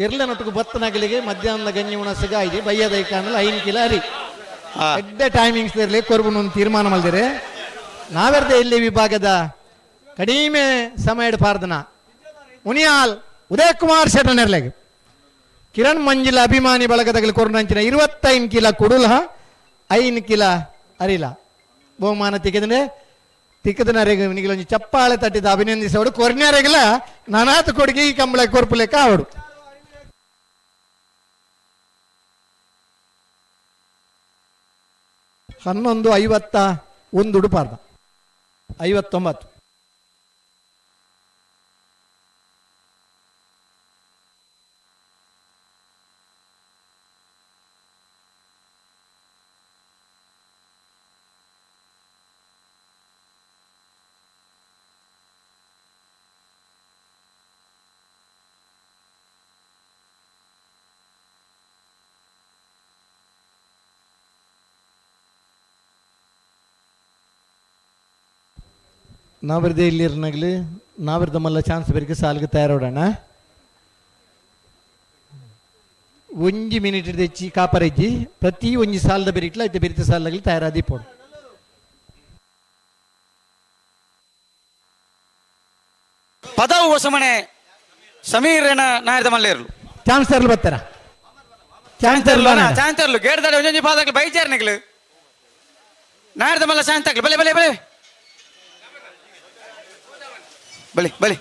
ಇರ್ಲೆ ನೊಟ್ಟುಕು ಬತ್ತನಗಲಿಗೆ ಮಧ್ಯಾಹ್ನದ ಗಂಜಿ ಉಣಸಗ ಐದು ಬಯ್ಯದ ಕಾಣಲ್ಲ 5 ಕಿಲ ಅರಿ ಎಡ್ಡೆ ಟೈಮಿಂಗ್ಸ್ ಇರಲಿ ಕೊರ್ಬುನ ಒಂದು ತೀರ್ಮಾನ ಮಲ್ದಿರೆ ನಾವೆರ್ದೆ ಇಲ್ಲಿ ವಿಭಾಗದ ಕಡಿಮೆ ಸಮಯ ಪಾರ್ದನ ಮುನಿಯಾಲ್ ಉದಯ್ ಕುಮಾರ್ ಶೆಟ್ಟನೆರ್ಲೆಗೆ ಕಿರಣ್ ಮಂಜಿಲ ಅಭಿಮಾನಿ ಬಳಗದಗಲಿ ಕೊರ್ನಂಚಿನ 25 ಕಿಲ ಕುಡುಲ 5 ಕಿಲ ಅರಿಲ ಬಹುಮಾನ ತಿಕ್ಕದ್ರೆ ತಿಕ್ಕದನರೆಗೆ ನಿಗಲೊಂಜಿ ಚಪ್ಪಾಳೆ ತಟ್ಟಿದ ಅಭಿನಂದಿಸೋಡು ಕೊರ್ನ್ಯಾರೆಗಲ ನಾನಾತ ಕೊಡುಗೆ ಈ ಕಂಬಳ ಕೊರ್ಪುಲೆಕ್ಕ ಆವಡು. ಹನ್ನೊಂದು 51 ಉಡುಪಾರ್ದ 59. ನಾವಿರ್ದೆ ಇಲ್ಲಿರ್ನಾಗಲಿ ನಾವಿರ್ದ ಮಲ್ಲ ಚಾನ್ಸ್ ಬೇರಿಗೆ ಸಾಲ್ಗೆ ತಯಾರೋಡೋಣ. ಒಂಜಿ ಮಿನಿಟ್ ತೆಚ್ಚಿ ಕಾಪರೆಜ್ಜಿ ಪ್ರತಿ ಒಂಜಿ ಸಾಲದ ಬೆರಿಟ್ಲ ಐತೆ ಬೆರಿತ ಸಾಲಾಗಲಿ ತಯಾರಾದಿ ಪೋಡು. ಪದವು ಹೊಸಮನೆ ಸಮೀರನ ನಾಯದ ಮಲ್ಲೇರ್ಲು ಚಾನ್ಸ್ ತರಲು ಬರ್ತಾರ ಚಾನ್ಸ್ ತರಲು ಚಾನ್ಸ್ ತರಲು ಗೇಟ್ ದಾಡೆ ಒಂಜೊಂಜಿ ಪಾದಾಗ್ಲು ಬೈಜಾರ್ ನಿಗ್ಲು ನಾಯದ ಮಲ್ಲ ಚಾನ್ಸ್ ತಾಗ್ಲು ಬಲೆ ಬಲೆ ಬಲೆ ಬಲಿ ಬಲಿ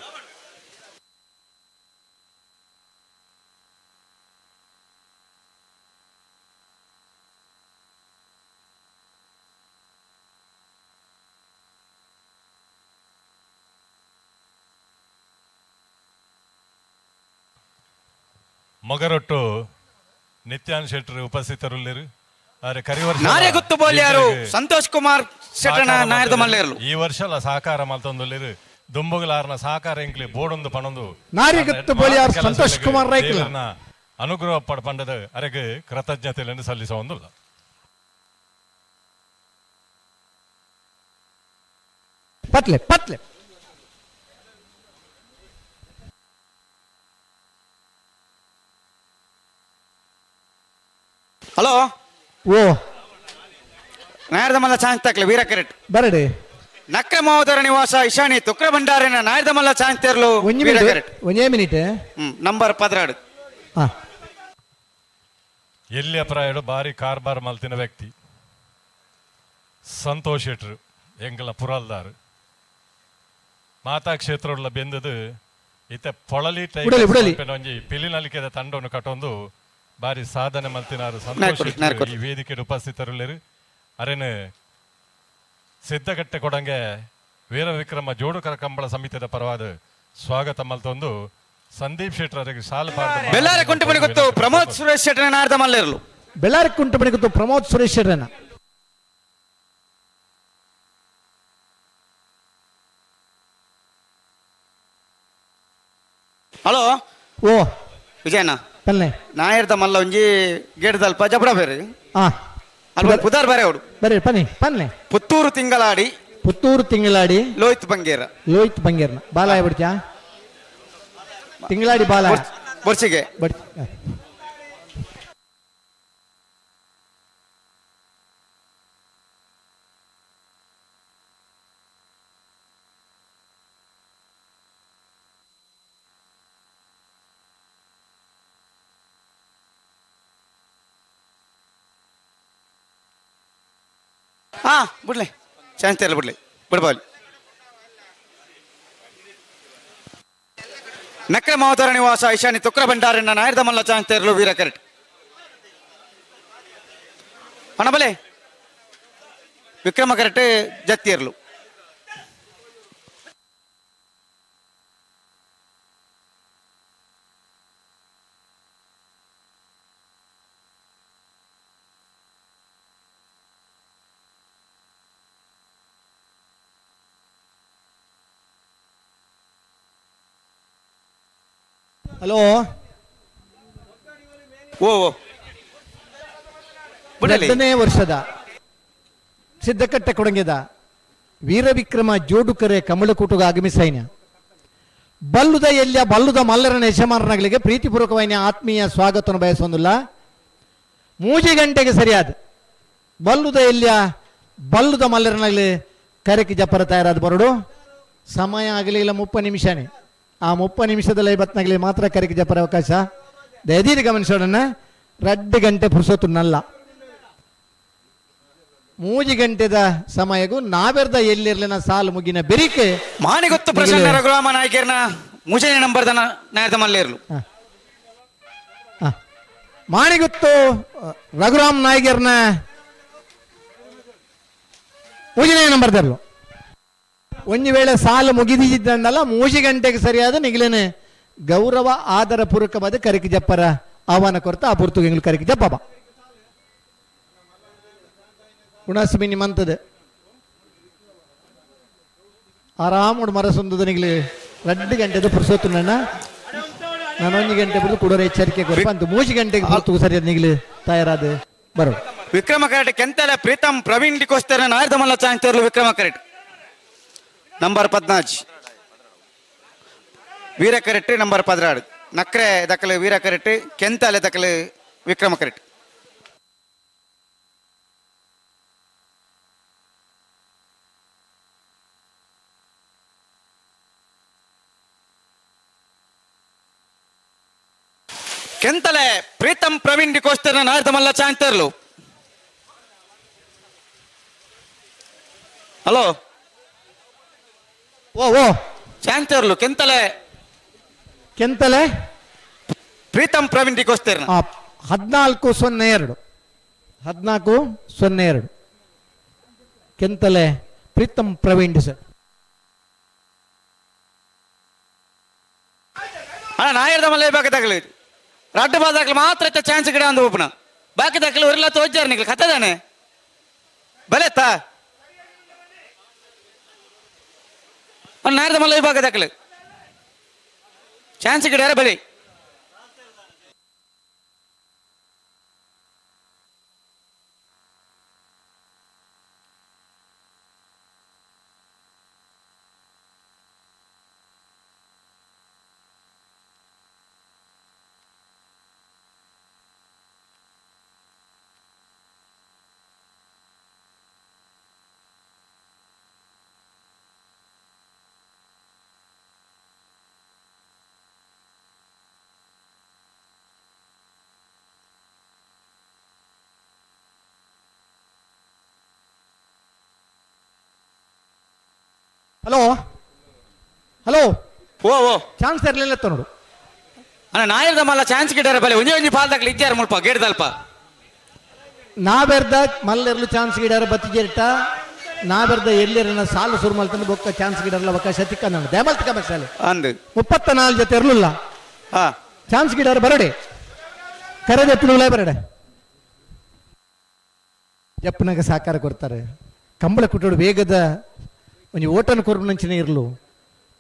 ಮೊಗರೊಟ್ಟು ನಿತ್ಯಾನ್ ಶೆಟ್ಟರು ಉಪಸ್ಥಿತರುಳ್ಳರು. ಆದರೆ ಕರಿವರ್ಷ ನಾರೆಗುತ್ತು ಬೋಲ್ಯಾರು ಸಂತೋಷ್ ಕುಮಾರ್ ಶೆಟ್ಟನ ನಾಯರದ ಮಲ್ಲೇರ್ಲು ಈ ವರ್ಷಲ ಸಹಕಾರ ಮಲ್ತೊಂದುಲ್ಲೇರು ದುಂಬುಗಲಾರನ ಸಹಕಾರ ಎಂಕ್ಲಿ ಬೋಡೊಂದು ಪಣೊಂದು ನಾರಿಗುತ್ತು ಬೋಲ್ಯಾರು ಸಂತೋಷ್ ಕುಮಾರ್ ರೈಕ್ಲ. ಅನುಗ್ರಹ ಪಂಡದ ಅರೆಗೆ ಕೃತಜ್ಞತೆಯನ್ನು ಸಲ್ಲಿಸ ಒಂದುಲ್ಲ. ಪತ್ಲೆ ಪತ್ಲೆ ಹಲೋ ಓ ನಾಯರದ ಮಲ್ಲ ಚಾನ್ಸ್ ತಾಕ್ಲೆ ವೀರ ಕೆರೆಟ್ ಬರಡೆ ನಕ್ರೆ ಮಹೋದರ ನಿವಾಸ ಇಶಾನಿ ತುಕ್ರ ಭಂಡಾರಿನ ನಾಯರದ ಮಲ್ಲ ಚಾನ್ಸ್ ತೇರ್ಲು ಒಂಜಿ ವೀರ ಮಿನಿಟ್ ಕೆರೆಟ್ ಒಂಜೇ ಮಿನಿಟ್ ನಂಬರ್ 12. ಎಲ್ಲಿ ಅಪ್ರಾಯಡು ಬಾರಿ ಕಾರ್ಬಾರ್ ಮಲ್ತಿನ ವ್ಯಕ್ತಿ ಸಂತೋಷ್ ಶೆಟ್ರು ಎಂಗಲ ಪುರಲ್ದಾರ್ ಮಾತಾ ಕ್ಷೇತ್ರವುಳ್ಳ ಬೆಂದದು ಇತ್ತ ಪೊಳಲಿ ಬುಡಲಿ, ಬುಡಲಿ. ಟೈಪ್ ಒಂಜಿ ಪಿಲಿನಲಿಕೆದ ತಂಡವನ್ನು ಕಟ್ಟೊಂದು ಬಾರಿ ಸಾಧನೆ ಮಲ್ತಿನಾರು ಸಂತೋಷ್ ನಾಯ್ಕೊಡಿ, ಶೆಟ್ರು ಈ ವೇದಿಕೆ ಉಪಸ್ಥಿತರುಳ್ಳರು. ಅರೇನು ಸಿದ್ಧಗಟ್ಟೆ ಕೊಡಂಗೆ ವೀರ ವಿಕ್ರಮ ಜೋಡುಕರ ಕಂಬಳ ಸಮಿತಿಯ ಪರವಾದ ಸ್ವಾಗತ ಮಲ್ತೊಂದು ಸಂದೀಪ್ ಶೆಟ್ಟರ್ ಸಾಲು ಬೆಳ್ಳಾರೆ ಕುಂಟುಮಣಿ ಗೊತ್ತು ಪ್ರಮೋದ್ ಸುರೇಶ್ ಶೆಟ್ಟನ ನಾಯರದ ಮಲ್ಲೇರ್ಲು ಬೆಳ್ಳಾರಿ ಕುಂಟುಮಣಿ ಗೊತ್ತು ಪ್ರಮೋದ್ ಸುರೇಶ್ ಶೆಟ್ಟರನ. ಹಲೋ ಓ ವಿಜಯಣ್ಣ ಪಲ್ಲೆ ನಾಯರ್ದ ಮಲ್ಲ ಒಂಜಿ ಗೇಟ್ ದಲ್ಪ ಜಬಡ ಬೇರೆ ಅಲ್ಪ ಪುದಾರ್ ಬರೆಯೋಡು ಬರೆ ಪನ್ನಿ ಪನ್ನೆ. ಪುತ್ತೂರು ತಿಂಗಳಾಡಿ. ಪುತ್ತೂರು ತಿಂಗಳಾಡಿ ಲೋಹಿತ್ ಬಂಗೇರ. ಲೋಹಿತ್ ಬಂಗೇರ್ನ ಬಾಲಾಯ ಬಿಡ್ಚಾ ತಿಂಗಳಾಡಿ ಬಾಲ ಬೊರ್ಚಿಗೆ ಬಡ್. ಹಾ ಬಿಡ್ಲಿ ಚಾನ್ಸ್ ಇಲ್ಲ ಬಿಡ್ಲಿ ಬಿಡ್ಬಾಲಿ. ನಕ್ರೆ ಮಾವತರ ನಿವಾಸ ಐಶಾನಿ ತುಕ್ರ ಭಂಡಾರಣ್ಣ ನಾಯರ್ದ ಮಲ್ಲ ಚಾನ್ಸ್ ತೇರ್ಲು ವೀರ ಕರೆಕ್ಟ್ ಹಣ ಬಲೆ ವಿಕ್ರಮ ಕರೆಕ್ಟ್ ಜತ್ತಿರ್ಲು. ಹಲೋ ಓ ಓ ಎರಡನೇ ವರ್ಷದ ಸಿದ್ದಕಟ್ಟೆ ಕೊಡಂಗೆದ ವೀರವಿಕ್ರಮ ಜೋಡುಕರೆ ಕಮಲಕೂಟುಗ ಆಗಮಿಸೈನ ಬಲ್ಲುದ ಎಲ್ಲಿಯ ಬಲ್ಲುದ ಮಲ್ಲರನ ಯಜಮಾನರಿಗೆ ಪ್ರೀತಿಪೂರ್ವಕವಾಯಿನ ಆತ್ಮೀಯ ಸ್ವಾಗತವನ್ನು ಬಯಸೊಂದಿಲ್ಲ. 3 ಗಂಟೆಗೆ ಸರಿಯಾದ ಬಲ್ಲುದ ಎಲ್ಲಿಯ ಬಲ್ಲುದ ಮಲ್ಲರನಲ್ಲಿ ಕರೆಕಿ ಜಪ್ಪರ ತಯಾರಾದ ಬರಡು. ಸಮಯ ಆಗಲಿಲ್ಲ 30 ನಿಮಿಷನೇ. ಆ 30 ನಿಮಿಷದಲ್ಲಿ ಬತ್ನಾಗಲಿ ಮಾತ್ರ ಕರೆಕಿ ಜಪ್ಪರ ಅವಕಾಶ. ದಯದೀರಿ ಗಮನಿಸೋಣ, 2 ಗಂಟೆ ಪುರುಸೊತ್ತು ನಲ್ಲ. 3 ಗಂಟೆದ ಸಮಯಗೂ ನಾವೆರ್ದ ಎಲ್ಲಿರ್ಲಿನ ಸಾಲು ಮುಗಿನ ಬೆರಿಕೆ ಮಾನಿಗೊತ್ತು ಪ್ರಸನ್ನ ರಘುರಾಮ ನಾಯಕರ್ನ ಮೂಜನೇ ನಂಬರ್ದನ ನಾಯದ ಮಲ್ಲೇರ್ಲು. ಮಾಣಿಗುತ್ತು ರಘುರಾಮ್ ನಾಯಕರ್ನ ಮೂಜನೇ ನಂಬರ್ದರ್ಲು. ಒಂದು ವೇಳೆ ಸಾಲು ಮುಗಿದಿದ್ದಂಡಲ್ಲ 3 ಗಂಟೆಗೆ ಸರಿಯಾದ ನಿಗಲೇನೆ ಗೌರವ ಆದರ ಪೂರ್ವಕವಾದ ಕರಿಕಿ ಜಪ್ಪರ ಆಹ್ವಾನ ಕೊರತ ಆ ಪೂರ್ತು ಎಂಗ್ಲು ಕರಿಕಿ ಜಪ್ಪ ಗುಣಸ್ಮಿ ನಿಮ್ಮಂತದ ಆರಾಮುಡು ಮರಸೊಂದದ ನಿಗ್ಲಿ 2 ಗಂಟೆದ ಪುರುಸೊತ್ತು ನನ್ನ ನಾನು 1 ಗಂಟೆ ಬಿಟ್ಟು ಕೊಡೋರ ಎಚ್ಚರಿಕೆ ಕೊರಪ ಅಂತ 3 ಗಂಟೆಗೆ ಪುರ್ತು ಸರಿಯಾದ ನಿಗ್ಲಿ ತಯಾರಾದ ಬರೋ. ವಿಕ್ರಮ ಕರೆಟ್ ಕೆಂತಲ ಪ್ರೀತಮ್ ಪ್ರವೀಣ್ ಡಿಕೋಸ್ತರ ನಾಯರ್ದ ಮಲ್ಲ ಚಾನ್ಸ್ ತೇರ್ಲು ವಿಕ್ರಮ ಕರೆಟ್ ನಂಬರ್ 14 ವೀರ ಕರೆಟ್ ನಂಬರ್ 16 ನಕ್ರೆ ದಕಲು ವೀರ ಕರೆಟ್ ಕೆಂತಲೆ ದಕಲು ವಿಕ್ರಮ ಕರೆಟ್. ಕೆಂತಲೆ ಪ್ರೀತಮ್ ಪ್ರವೀಣ್ ಡಿಕೋಸ್ತರ ನಾಯರ್ದ ಮಲ್ಲ ಚಾನ್ಸ್ ತೇರ್ಲು. ಹಲೋ ಓ ಓ ಚಾನ್ಸ್ ಕೆಂತಲೆ ಕೆಂತಲೆ ಪ್ರೀತಮ್ ಪ್ರವೀಣ್ ಡಿಕೋಸ್ತರ 14:02 14:02 ಕೆಂತಲೆ ಪ್ರೀತಮ್ ಪ್ರವೀಣ್ ಸರ್. ಅಣ್ಣ ನಾಯರ್ದ ಮಲ್ಲ ಬಾಕಿ ತಗಲಿ ರಡ್ಡು ಬಾದಾಕ್ಲು ಮಾತ್ರ ಚಾನ್ಸ್ ಗಿಡ ಅಂದು ಒಪ್ಪನ ಬಾಕಿ ದಾಖಲೆ ಒರಿಲ್ಲ ತೋಜಾರ ನಿಗ್ಲು ಕತ್ತದಾನೆ ಬಲೆತ್ತಾ ನಾಯರ್ದ ಮಲ್ಲ ವಿಭಾಗ ದಾಖಲೆ ಚಾನ್ಸ್ ಗಿಡ ಬಲಿ. ಹಲೋ ಹಲೋ ಓ ಓ ಚಾನ್ಸ್ ಇರಲಿಲ್ಲ ನೋಡು ಅಣ್ಣ ನಾಯರ್ದ ಮಲ್ಲ ಚಾನ್ಸ್ ಗಿಡಾರ ಬಲೆ ಒಂಜಿ ಒಂಜಿ ಪಾಲ್ ಇದ್ದಾರ ಮುಲ್ಪ ಗೇಡ್ದಲ್ಪ ನಾವೆರ್ದ ಮಲ್ಲೆರ್ಲು ಚಾನ್ಸ್ ಗಿಡಾರ ಬತ್ತಿಜೇರಿಟ ನಾವೆರ್ದ ಎಲ್ಲಿರನ ಸಾಲು ಸುರು ಮಲ್ತಂದು ಬೊಕ್ಕ ಚಾನ್ಸ್ ಗಿಡರ್ಲ ಅವಕಾಶ ತಿಕ್ಕ ನಾನು ದೇಮಲ್ತ ಕಮರ್ಷಾಲೆ ಅಂದು 34 ಜೊತೆ ಇರಲಿಲ್ಲ ಹಾ ಚಾನ್ಸ್ ಗಿಡಾರ ಬರಡೆ ಕರೆದ ಎತ್ತುಲೇ ಬರಡೆ ಜಪ್ಪನಾಗ ಸಹಕಾರ ಕೊಡ್ತಾರೆ ಕಂಬಳ ಕುಟ್ಟೋಡು ವೇಗದ ಒಂದು ಓಟನ ಕೊರ್ಬನಂಚಿನ ಇರಲು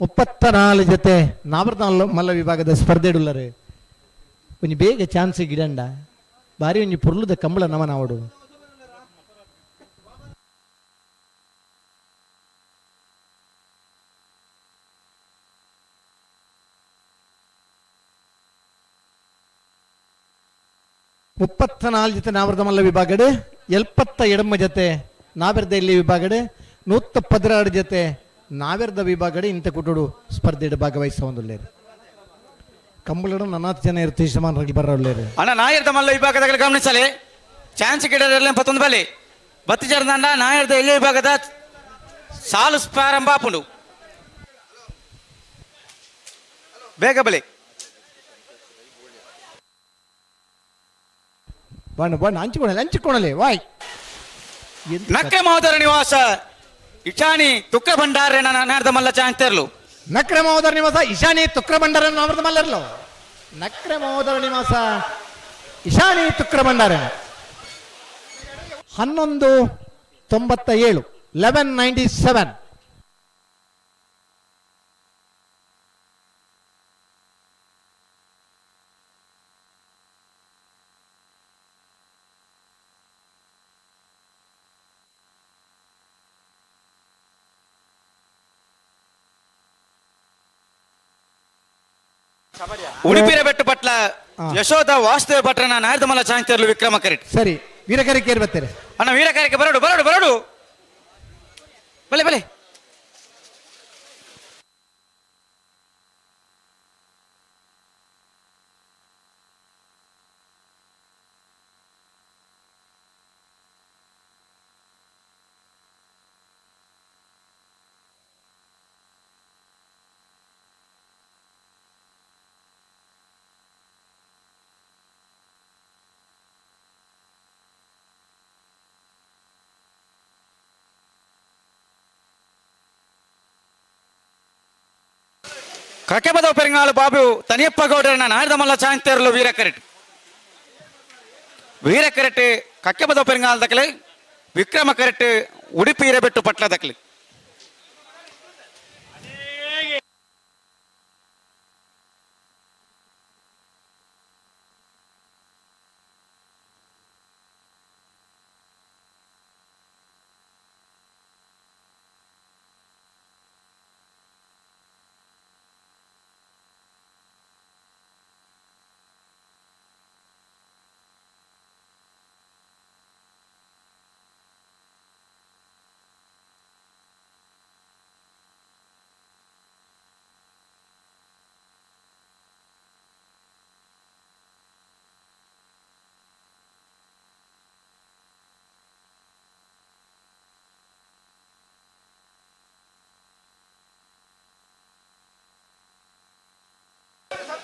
34 ಜೊತೆ ನಾವರ್ದ ಮಲ್ಲ ವಿಭಾಗದ ಸ್ಪರ್ಧೆ ಇಡುಲ್ಲರೆ ಒಂಜಿ ಬೇಗ ಚಾನ್ಸ್ ಗಿಡಂಡ ಬಾರಿ ಒಂಜಿ ಪುರ್ಲುದ ಕಂಬಳ ನಮನ ಅವಡು 34 ಜೊತೆ ನಾವರ್ದಮಲ್ಲ ವಿಭಾಗಡು, 78 ಜೊತೆ ನಾವೆರ್ದ ಇಲ್ಲಿ ವಿಭಾಗಡು, 116 ಜೊತೆ ನಾವೆರ್ದ ವಿಭಾಗಡು ಇಂಥ ಕುಟುಡು ಸ್ಪರ್ಧೆಡು ಭಾಗವಹಿಸ ಒಂದುಲ್ಲೇರು. ಕಂಬಳಡು ನನಾತ್ ಜನ ಇರ್ತೀವಿ ಯಜಮಾನರಿಗೆ ಬರೋಲ್ಲೇರು. ಅಣ್ಣ ನಾಯರ್ದ ಮಲ್ಲ ವಿಭಾಗದ ಗಮನಿಸಲಿ ಚಾನ್ಸ್ ಗಿಡದಲ್ಲಿ 21 ಬಲಿ ಬತ್ತಿಜರ್ದಂಡ ನಾಯರ್ದ ಎಲ್ಲಿ ವಿಭಾಗದ ಸಾಲು ಪ್ರಾರಂಭ ಆಪುಂಡು ಬೇಗ ಬಲಿ. ಬಣ್ಣ ಬಣ್ಣ ಹಂಚಿಕೊಳ್ಳಲಿ ಹಂಚಿಕೊಳ್ಳಲಿ ವಾಯ್. ನಕ್ರೆ ಮಹೋದರ ನಿವಾಸ ಇಶಾನಿ ತುಕ್ರ ಭಂಡಾರ ನಾಯರ್ದ ಮಲ್ಲ ಚಾನ್ಸ್ ತೆರಲು. ನಕ್ರೆ ಮಹೋದರ ನಿವಾಸ ಇಶಾನಿ ತುಕ್ರ ಭಂಡಾರ ನಾವರ್ದ ಮಲ್ಲರ್ಲು. ನಕ್ರೆ ಮಹೋದರ ನಿವಾಸ ಇಶಾನಿ ತುಕ್ರ ಭಂಡಾರ 11:97 11:97. ಉಡುಪಿರ ಬೆಟ್ಟು ಪಟ್ಲ ಯಶೋಧ ವಾಸುದೇವ ಭಟ್ರನ ನಾಯರ್ದಮಲ್ಲ ಚಾನ್ಸ್ ತೆರಲು ವಿಕ್ರಮ ಕರೆಕ್ಟ್. ಸರಿ ವೀರಕಾರಿಕೆ ಬರ್ತಾರೆ ಅಣ್ಣ ವೀರಕಾರಿಕೆ ಬರೋಡು ಬರೋಡು ಬರೋಡು ಬಲೆ ಬಲೆ. ಕಕೆಬದವ ಪೆರಿಂಗಾಳು ಬಾಬು ತನಿಯಪ್ಪ ಗೌಡರನ್ನ ನಾಯರ್ದಮಲ್ಲ ಚಾನ್ಸ್ ತೆರಲು ವೀರ ಕರೆಟ್. ವೀರ ಕರೆಟ್ ಕಕ್ಕೆಬದವ ಪೆರಿಂಗಾಲ್ ದಕಲೆ ವಿಕ್ರಮ ಕರೆಟ್ ಉಡುಪಿ ಇರಬೆಟ್ಟು ಪಟ್ಲ ದಕಲೆ.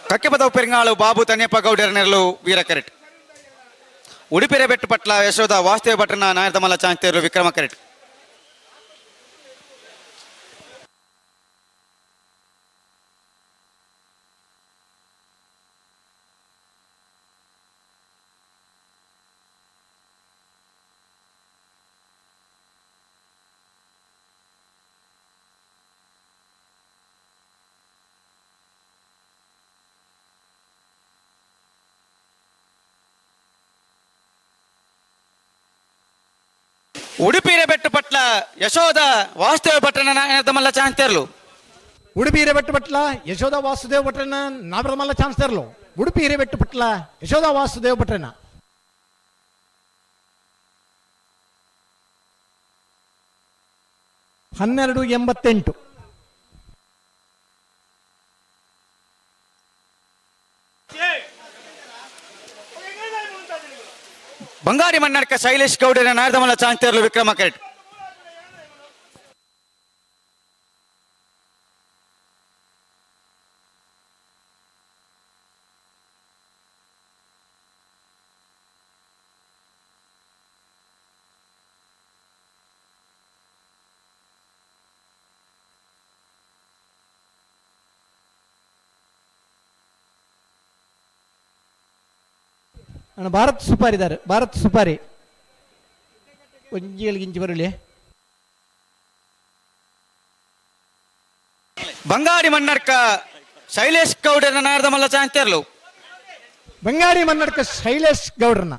ಕಕ್ಕೆಪದವು ಪೆರಿಂಗಾಳು ಬಾಬು ತನಿಯಪ್ಪ ಗೌಡರ ನೆರಳು ವೀರ ಕರೆಟ್. ಉಡುಪಿರ ಬೆಟ್ಟು ಪಟ್ಲ ಯಶೋಧ ವಾಸುದೇವ ಭಟ್ರನ ನಾಯರ್ದಮಲ್ಲ ಚಾನ್ಸ್ ತೆರಲು ವಿಕ್ರಮ ಕರೆಟ್. ಉಡುಪಿರ ಬೆಟ್ಟು ಪಟ್ಲ ಯಶೋಧ ವಾಸುದೇವ ಭಟ್ರನ ನಾಯರ್ದಮಲ್ಲ ಚಾನ್ಸ್ ತೆರಲು. ಉಡುಪಿ ಹಿರೇಬೆಟ್ಟು ಪಟ್ಲ ಯಶೋಧ ವಾಸುದೇವ ಭಟ್ರನ ನಾವರ್ದಮಲ್ಲ ಚಾನ್ಸ್ ತೆರಲು. ಉಡುಪಿ ಹಿರೇಬೆಟ್ಟು ಪಟ್ಲ ಯಶೋಧ ವಾಸುದೇವ ಭಟ್ರನ 12:88. ಬಂಗಾರಿ ಮನ್ನಡ್ಕ ಶೈಲೇಶ್ ಗೌಡರ ನಾಯರ್ದಮಲ್ಲ ಚಾನ್ಸ್ ತೆರಲು ವಿಕ್ರಮ ಕರೆಟ್. ಅಣ್ಣ ಭಾರತ್ ಸುಪಾರಿ ಇದ್ದಾರೆ, ಭಾರತ್ ಸುಪಾರಿ ಒಂಜಿ ಗಿಂಚಿ ಬರಲಿ. ಬಂಗಾರಿ ಮನ್ನಡ್ಕ ಶೈಲೇಶ್ ಗೌಡರನ್ನ ನಾಯರ್ದಮಲ್ಲ ಚಾನ್ಸ್ ತೆರಲು. ಬಂಗಾರಿ ಮನ್ನಡ್ಕ ಶೈಲೇಶ್ ಗೌಡರನ್ನ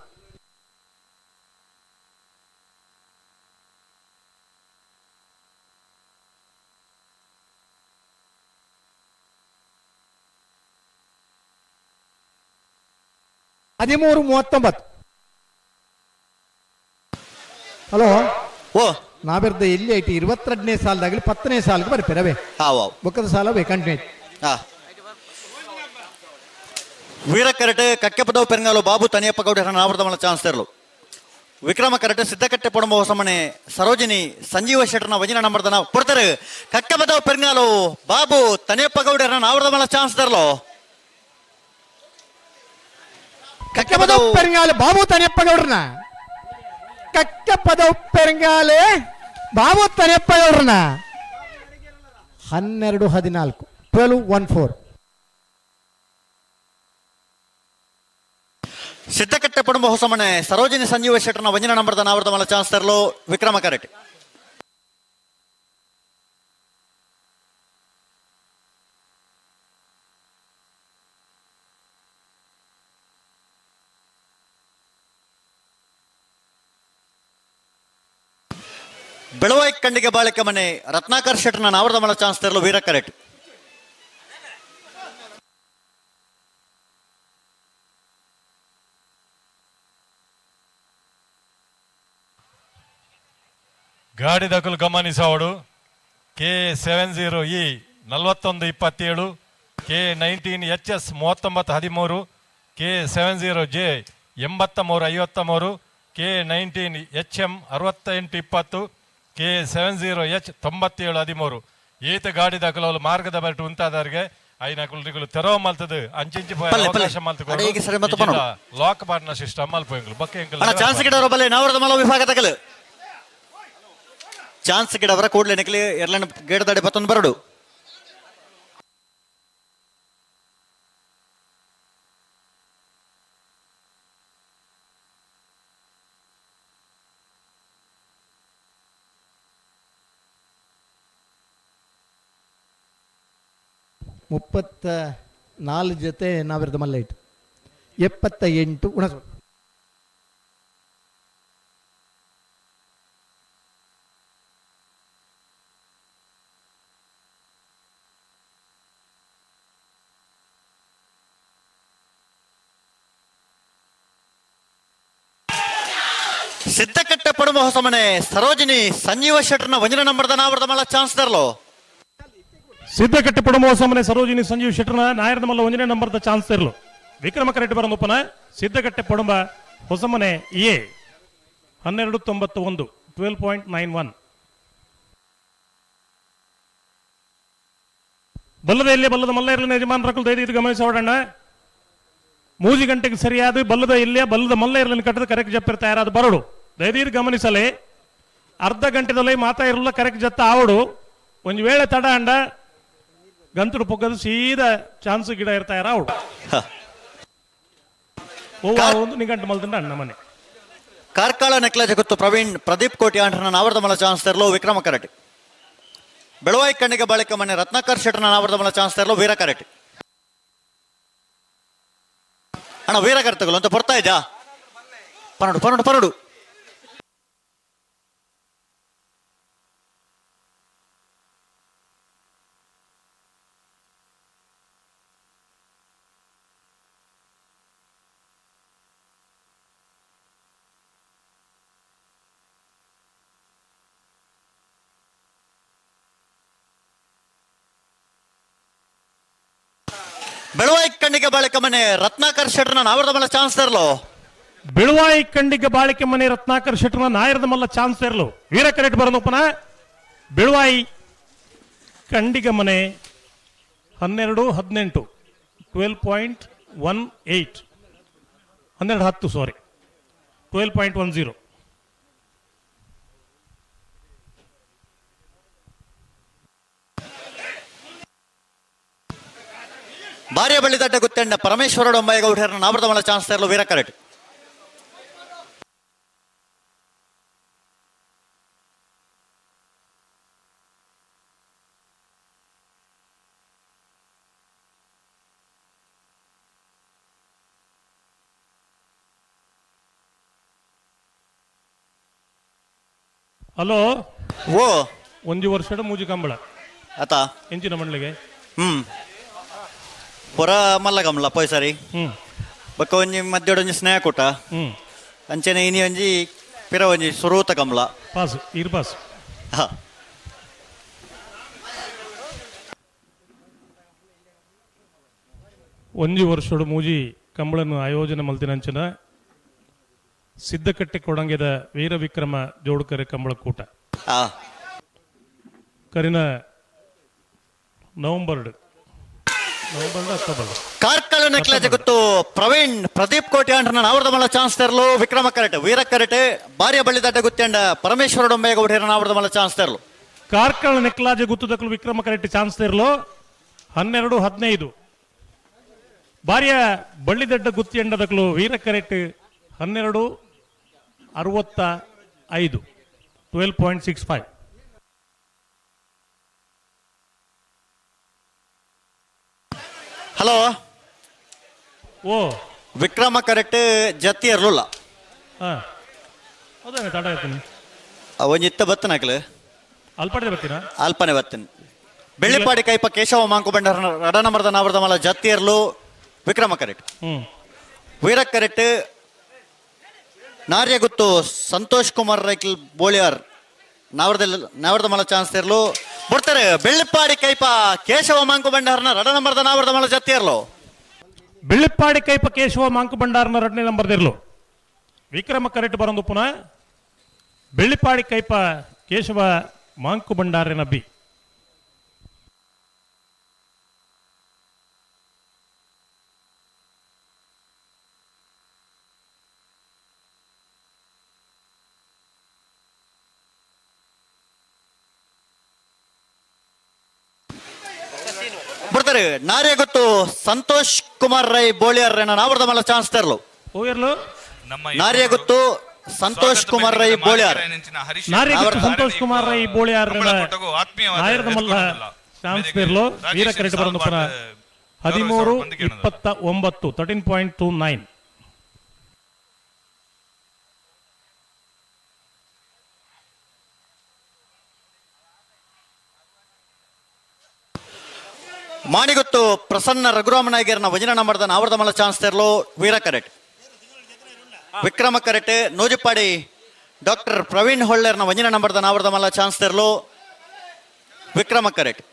13:39. ಹಲೋ ಓ ನಾವೆರ್ದ ಎಲ್ಲಿ ಐತಿ 22ನೇ ಸಾಲದಾಗಲಿ 10ನೇ ಸಾಲಿಗೆ ಬರ್ತೀರವೇ ಬೊಕ್ಕದ ಸಾಲವೇ ಕಂಟಿನ್ಯೂ. ವೀರ ಕರಟೆ ಕಕ್ಕೆಪದವು ಪೆರಂಗಾಲು ಬಾಬು ತನಿಯಪ್ಪ ಗೌಡ ನಾವರ್ದಮಲ ಚಾನ್ಸ್ ತರಲು. ವಿಕ್ರಮ ಕರಟೆ ಸಿದ್ದಕಟ್ಟೆ ಪೊಡಂಬ ಹೊಸಮನೆ ಸರೋಜಿನಿ ಸಂಜೀವ ಶೆಟ್ಟರ್ನ ವಜಿನ ನಂಬರ್ದನ ಕೊಡ್ತಾರೆ. ಕಕ್ಕೆಪದವು ಪೆರಂಗಾಲು ಬಾಬು ತನಿಯಪ್ಪ ಗೌಡರನ್ನ ನಾವರ್ದಮಲ ಚಾನ್ಸ್ ತರಲು. ಕಕ್ಕೆಪದವು ಪೆರಂಗಾಲು ಬಾಬು ತನಿಯಪ್ಪ ಗೌಡ್ರನ್ನ, ಕಕ್ಕೆಪದವು ಪೆರಂಗಾಲೆ ಬಾಬು ತನಿಯಪ್ಪ ಗೌಡ್ರನ್ನ 12:14 12:14. ಸಿದ್ದಕಟ್ಟೆ ಪೊಡಂಬ ಹೊಸಮನೆ ಸರೋಜಿನಿ ಸಂಜೀವ ಶೆಟ್ಟರ್ನ ವಜಿನ ನಂಬರ್ದ ನಾವರ್ದಮಲ ಚಾನ್ಸ್ ತರಲು ವಿಕ್ರಮ ಕರಟೆ. ಬೆಳವಾಯಿ ಕಂಡಿಗೆ ಬಾಳಿಕೆ ಮನೆ ರತ್ನಾಕರ್ ಶೆಟ್ಟರ್ನ ನಾವರ್ದಮಲ ಚಾನ್ಸ್ ತರಲು ವೀರ ಕರೆಟ್. ಗಾಡಿ ದಖಲು ಗಮನಿಸೋಡು K70E 4127, K19HS 3913, K70J 8353, K19HM 6820, K70H 9713. ಈತ ಗಾಡಿ ದಾಖಲು ಮಾರ್ಗದ ಬರಟು ಉಂತಾದವರಿಗೆ ಐನಕುಲು ತೆರವು ಮಲ್ತದು ಅಂಚಿಂಚಿ ಅವಕಾಶ ಮಲ್ತು ಲಾಕ್ ಬಾರ್ನ ಸಿಸ್ಟಮ್ ಮಲ್ಪು ಬಕ್ಕೆ. ಚಾನ್ಸ್ ಗಿಡವರ ಬಲೆ ನಾವರದ ವಿಭಾಗ ತಗಲು ಚಾನ್ಸ್ ಗಿಡವರ ಕೂಡಲೇ ನಕಲಿ ಎರಲಣ್ಣ ಗೇಡದಾಡಿ ಬತ್ತೊಂದು ಬರಡು. ಮುಪ್ಪತ್ತ ನಾಲ್ಕು ಜೊತೆ ನಾವಿರದ ಮಲ್ಲೈಟ್ 78 ಉಣಸು. ಸಿದ್ದಕಟ್ಟೆ ಪಡುವ ಹೊಸಮನೆ ಸರೋಜಿನಿ ಸಂಜೀವ ಶೆಟ್ಟರ್ನ ವಂಜನ ನಂಬರ್ದ ನಾವರದ ಮಲ್ಲ ಚಾನ್ಸ್ ತರಲು. ಸಿದ್ದಕಟ್ಟೆ ಪಡುವ ಹೊಸಮನೆ ಸರೋಜಿನಿ ಸಂಜೀವ್ ಶೆಟ್ಟರ್ನ ನಾಯರದ ಮಲ್ಲ ಒಂಜನೇ ನಂಬರ್ದ ಚಾನ್ಸ್ ತರಲು. ವಿಕ್ರಮ ಕರೆಕ್ಟ್ ಬರೋದಪ್ಪನ ಸಿದ್ದಕಟ್ಟೆ ಪಡುಂಬ ಹೊಸಮನೆ ಎ 12.91 12.91. ಬಲ್ಲದ ಎಲ್ಲಿ ಬಲ್ಲದ ಮಲ್ಲ ಇರಲಿನ ಯಜಮಾನರಕುಲು ದಯದೀದು ಗಮನಿಸೋಡಣ್ಣ. 3 ಗಂಟೆಗೆ ಸರಿಯಾದ ಬಲ್ಲದ ಇಲ್ಲಿಯ ಬಲ್ಲದ ಮಲ್ಲ ಇರಲಿನ ಕಟ್ಟದ ಕರೆಕ್ಟ್ ಜಪ್ಪಿರ ತಯಾರಾದ ಬರಡು ದಯದೀದು ಗಮನಿಸಲೇ. ಅರ್ಧ ಗಂಟೆದಲ್ಲಿ ಮಾತಾ ಇರಲ್ಲ ಕರೆಕ್ಟ್ ಜತ್ತ ಆವಡು. ಒಂದು ವೇಳೆ ತಡ ಅಂಡ ಗಂತುಡು ಪೊಕ್ಕದು ಸೀದಾ ಚಾನ್ಸ್ ಗಿಡ ಇರ್ತಾರ ಅವಡು. ಒಂದು ನಿಗಂಟು ಮಲ್ದಂಡ ಅಣ್ಣ ಮನೆ. ಕಾರ್ಕಳ ನೆಕ್ಲ ಜಗತ್ತು ಪ್ರವೀಣ್ ಪ್ರದೀಪ್ ಕೋಟಿ ಆಂಡ್ರನ ನಾವರದ ಮಲ ಚಾನ್ಸ್ ತರಲು ವಿಕ್ರಮ ಕರಟೆ. ಬೆಳವಾಯಿ ಕಣ್ಣಿಗೆ ಬಾಳಿಕ ಮನೆ ರತ್ನಾಕರ್ ಶೆಟ್ಟರ್ನ ನಾವರದ ಮಲ ಚಾನ್ಸ್ ತರಲು ವೀರ ಕರಟೆ. ಅಣ್ಣ ವೀರ ಕರ್ತಗಳು ಅಂತ ಬರ್ತಾ ಇದ್ಯಾ? Parrado Parrado Parrado. ಬೆಳವಾಯಿ ಕಣ್ಣಿಗೆ ಬಾಳಿಕೆ ಮನೆ ರತ್ನಾಕರ್ ಶೆಟ್ಟರ್ನ ನಾವರದ ಮಲ್ಲ ಚಾನ್ಸ್ ತರಲು. ಬೆಳವಾಯಿ ಕಣ್ಣಿಗೆ ಬಾಳಿಕೆ ಮನೆ ರತ್ನಾಕರ್ ಶೆಟ್ಟರ್ನ ನಾಯರದ ಮಲ್ಲ ಚಾನ್ಸ್ ತರಲು. ವೀರ ಕರೆಕ್ಟ್ ಬರೋದಪ್ಪನ ಬೆಳವಾಯಿ ಕಂಡಿಗ ಮನೆ 12.18 12.18 12.10 ಸಾರಿ 12.10. ಭಾರ್ಯ ಬಳ್ಳಿ ದಡ್ಡ ಗುತ್ತೆಂಡ ಪರಮೇಶ್ವರ ಡೊಂಬಯ್ಯಗೌಡರನ್ನ ನಾವರದ ಮಲ್ಲ ಚಾನ್ಸ್ ತರಲು ವೀರ ಕರೆಕ್ಟ್. ಹಲೋ ಓ ಒಂಜಿ ವರ್ಷದ ಮೂಜಿ ಕಂಬಳ ಆತ ಎಂಚಿನ ಮಂಡ್ಲಿಗೆ ಹೊರ ಮಲ್ಲ ಕಂಬಳ ಪೋಯ್ ಸರಿ. ಬೊಕ್ಕ ಒಂಜಿ ಮಧ್ಯೊಡು ಒಂಜಿ ಸ್ನೇಹ ಕೂಟ ಅಂಚನೆ ಇನಿ ಒಂಜಿ ಪಿರ ಒಂಜಿ ಸುರೂತ ಕಂಬಳ ಪಾಸ್ ಇರ್ ಪಾಸ್. ಹಾ. ಒಂಜಿ ವರ್ಷಡು ಮೂಜಿ ಕಂಬಳನ್ನು ಆಯೋಜನೆ ಮಲ್ತಿನಂಚಿನ ಸಿದ್ದಕಟ್ಟೆ ಕೊಡಂಗೆದ ವೀರ ವಿಕ್ರಮ ಜೋಡುಕರೆ ಕಂಬಳ ಕೂಟ ಕರಿನ ನವೆಂಬರ್ ನವೆಂಬರ್ ಅಕ್ಟೋಬರ್. ಕಾರ್ಕಳ ನೆಕ್ಲೆಜ್ ಗೊತ್ತು ಪ್ರವೀಣ್ ಪ್ರದೀಪ್ ಕೋಟಿ ಅಂಡ್ರನ ಅವರದ ಮಲ್ಲ ಚಾನ್ಸ್ ತೆರಲು ವಿಕ್ರಮ ಕರೆಟ್ ವೀರ ಕರೆಟ್ ಬಾರಿಯ ಬಳ್ಳಿ ದಡ್ಡ ಗುತ್ತಂಡ ಪರಮೇಶ್ವರ ಡೊಂಬೇಗೌಡ ಅವರದ ಮಲ್ಲ ಚಾನ್ಸ್ ತೆರಲು. ಕಾರ್ಕಳ ನೆಕ್ಲಾಜೆ ಗುತ್ತದಕ್ಕಲು ವಿಕ್ರಮ ಕರೆಟ್ ಚಾನ್ಸ್ ತೆರಲು 12-15. ಬಾರಿಯ ಬಳ್ಳಿದಡ್ಡ ಗುತ್ತಿ ಎಂಡದಕ್ಕಲು ವೀರ ಕರೆಟ್ 12.65 12.65. ಹಲೋ ಓ ವಿಕ್ರಮ ಕರೆಕ್ಟ್ ಜತಿ ಇರಲಿಲ್ಲ. ಹೌದಾ ತಡ ಆಯ್ತು. ಒಂಜಿ ಇತ್ತ ಬತ್ತನಕ್ಲು ಅಲ್ಪಡೆ ಬತ್ತೀನ ಅಲ್ಪನೆ ಬತ್ತೀನಿ. ಬೆಳ್ಳಿಪಾಡಿ ಕೈಪ ಕೇಶವ ಮಾಂಕು ಬಂಡಾರ ರಡನ ಮರ್ದ ನಾವರ್ದ ಮಲ ಜತಿ ಇರಲು ವಿಕ್ರಮ ಕರೆಕ್ಟ್ ವೀರ ಕರೆಕ್ಟ್ ನಾರ್ಯಗುತ್ತು ಸಂತೋಷ್ ಕುಮಾರ್ ರೈಕಲ್ ಬೋಳಿಯಾರ್ ನಾವರ್ದ ಮಲ ಚಾನ್ಸ್ ಇರಲು ಬರ್ತಾರೆ. ಬೆಳ್ಳಿಪಾಡಿ ಕೈಪ ಕೇಶವ ಮಾಂಕು ಭಂಡಾರನ ರಡ ನಂಬರ್ದ ನಾವರ್ದ ಮಲ ಜತಿ ಇರಲು. ಬೆಳ್ಳಿಪಾಡಿ ಕೈಪ ಕೇಶವ ಮಾಂಕು ಭಂಡಾರನ ಎರಡನೇ ನಂಬರ್ದಿರ್ಲು ವಿಕ್ರಮ ಕರೆಕ್ಟ್ ಬರಂದು ಪುನಃ ಬೆಳ್ಳಿಪಾಡಿ ಕೈಪ ಕೇಶವ ಮಾಂಕು ಭಂಡಾರನ ಬಿ. ಬರ್ತಾರೆ ನಾರ್ಯ ಗೊತ್ತು ಸಂತೋಷ್ ಕುಮಾರ್ ರೈ ಬೋಳಿಯಾರ್ ನಾವರ್ದ ಮಲ್ಲ ಚಾನ್ಸ್ ತರಲು. ನಾರ್ಯ ಗೊತ್ತು ಸಂತೋಷ್ ಕುಮಾರ್ ರೈ ಬೋಳಿಯಾರ್. ನಾರ್ಯ ಗೊತ್ತು ಸಂತೋಷ್ ಕುಮಾರ್ ರೈ ಬೋಳಿಯಾರ್ ನಾಯರದ ಮಲ್ಲ ಚಾನ್ಸ್ ತರಲು ವೀರ ಕರೆಕ್ಟ್ ಬರಂದು ಪುನಃ 13.29 13.29. ಮಾಣಿಗೊತ್ತು ಪ್ರಸನ್ನ ರಘುರಾಮ ನಾಯಕರ್ನ ವಜನ ನಂಬರ್ದ ನಾವರ್ದ ಮಲ್ಲ ಚಾನ್ಸ್ ತೆರಲು ವೀರ ಕರೆಕ್ಟ್ ವಿಕ್ರಮ ಕರೆಕ್ಟ್ ನೂಜಿಪಾಡಿ ಡಾಕ್ಟರ್ ಪ್ರವೀಣ್ ಹೊಳ್ಳೇರ್ನ ವಜನ ನಂಬರ್ದ ನಾವರ್ದ ಮಲ್ಲ ಚಾನ್ಸ್ ತೆರಲು ವಿಕ್ರಮ ಕರೆಕ್ಟ್.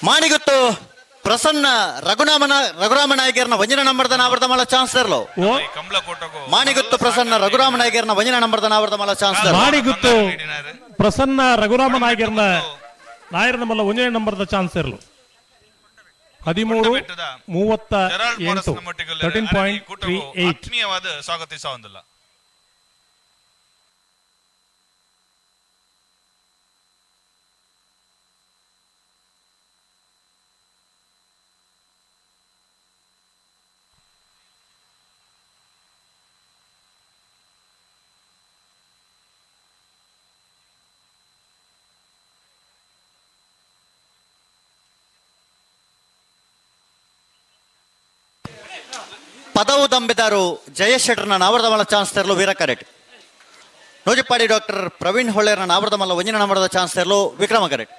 ಮಾಣಿಗುತ್ತು ಪ್ರಸನ್ನ ರಘುರಾಮ ನಾಯಕರ್ನ ವಂಜನ ನಂಬರ್ದ ನಾವರ್ದ ಮಲ್ಲ ಚಾನ್ಸ್ ತರಲು. ಮಾಣಿಗುತ್ತು ಪ್ರಸನ್ನ ರಘುರಾಮ ನಾಯಕರ್ನ ವಂಜನ ನಂಬರ್ದ ನಾವರ್ದ ಮಲ್ಲ ಚಾನ್ಸ್ ತರಲು. ಮಾಣಿಗುತ್ತು ಪ್ರಸನ್ನ ರಘುರಾಮ ನಾಯಕರ್ನ ನಾಯರ್ನ ಮಲ್ಲ ಒಂಜನೇ ನಂಬರ್ದ ಚಾನ್ಸ್ ಇರಲು 13.38 13.38. ಆತ್ಮೀಯವಾದ ಸ್ವಾಗತಿಸುವುದಿಲ್ಲ. ಪದವು ದಂಬೆದಾರು ಜಯೇಶ್ ಶೆಟ್ಟರ್ನ ನಾವರ್ದ ಮಲ್ಲ ಚಾನ್ಸ್ ತರಲು ವೀರ ಕರೆಕ್ಟ್. ನೂಜಿಪಾಡಿ ಡಾಕ್ಟರ್ ಪ್ರವೀಣ್ ಹೊಳ್ಳೇರ್ನ ನಾವರ್ದ ಮಲ್ಲ ಒಂಜಿನ ನಂಬರ್ದ ಚಾನ್ಸ್ ತರಲು ವಿಕ್ರಮ ಕರೆಕ್ಟ್.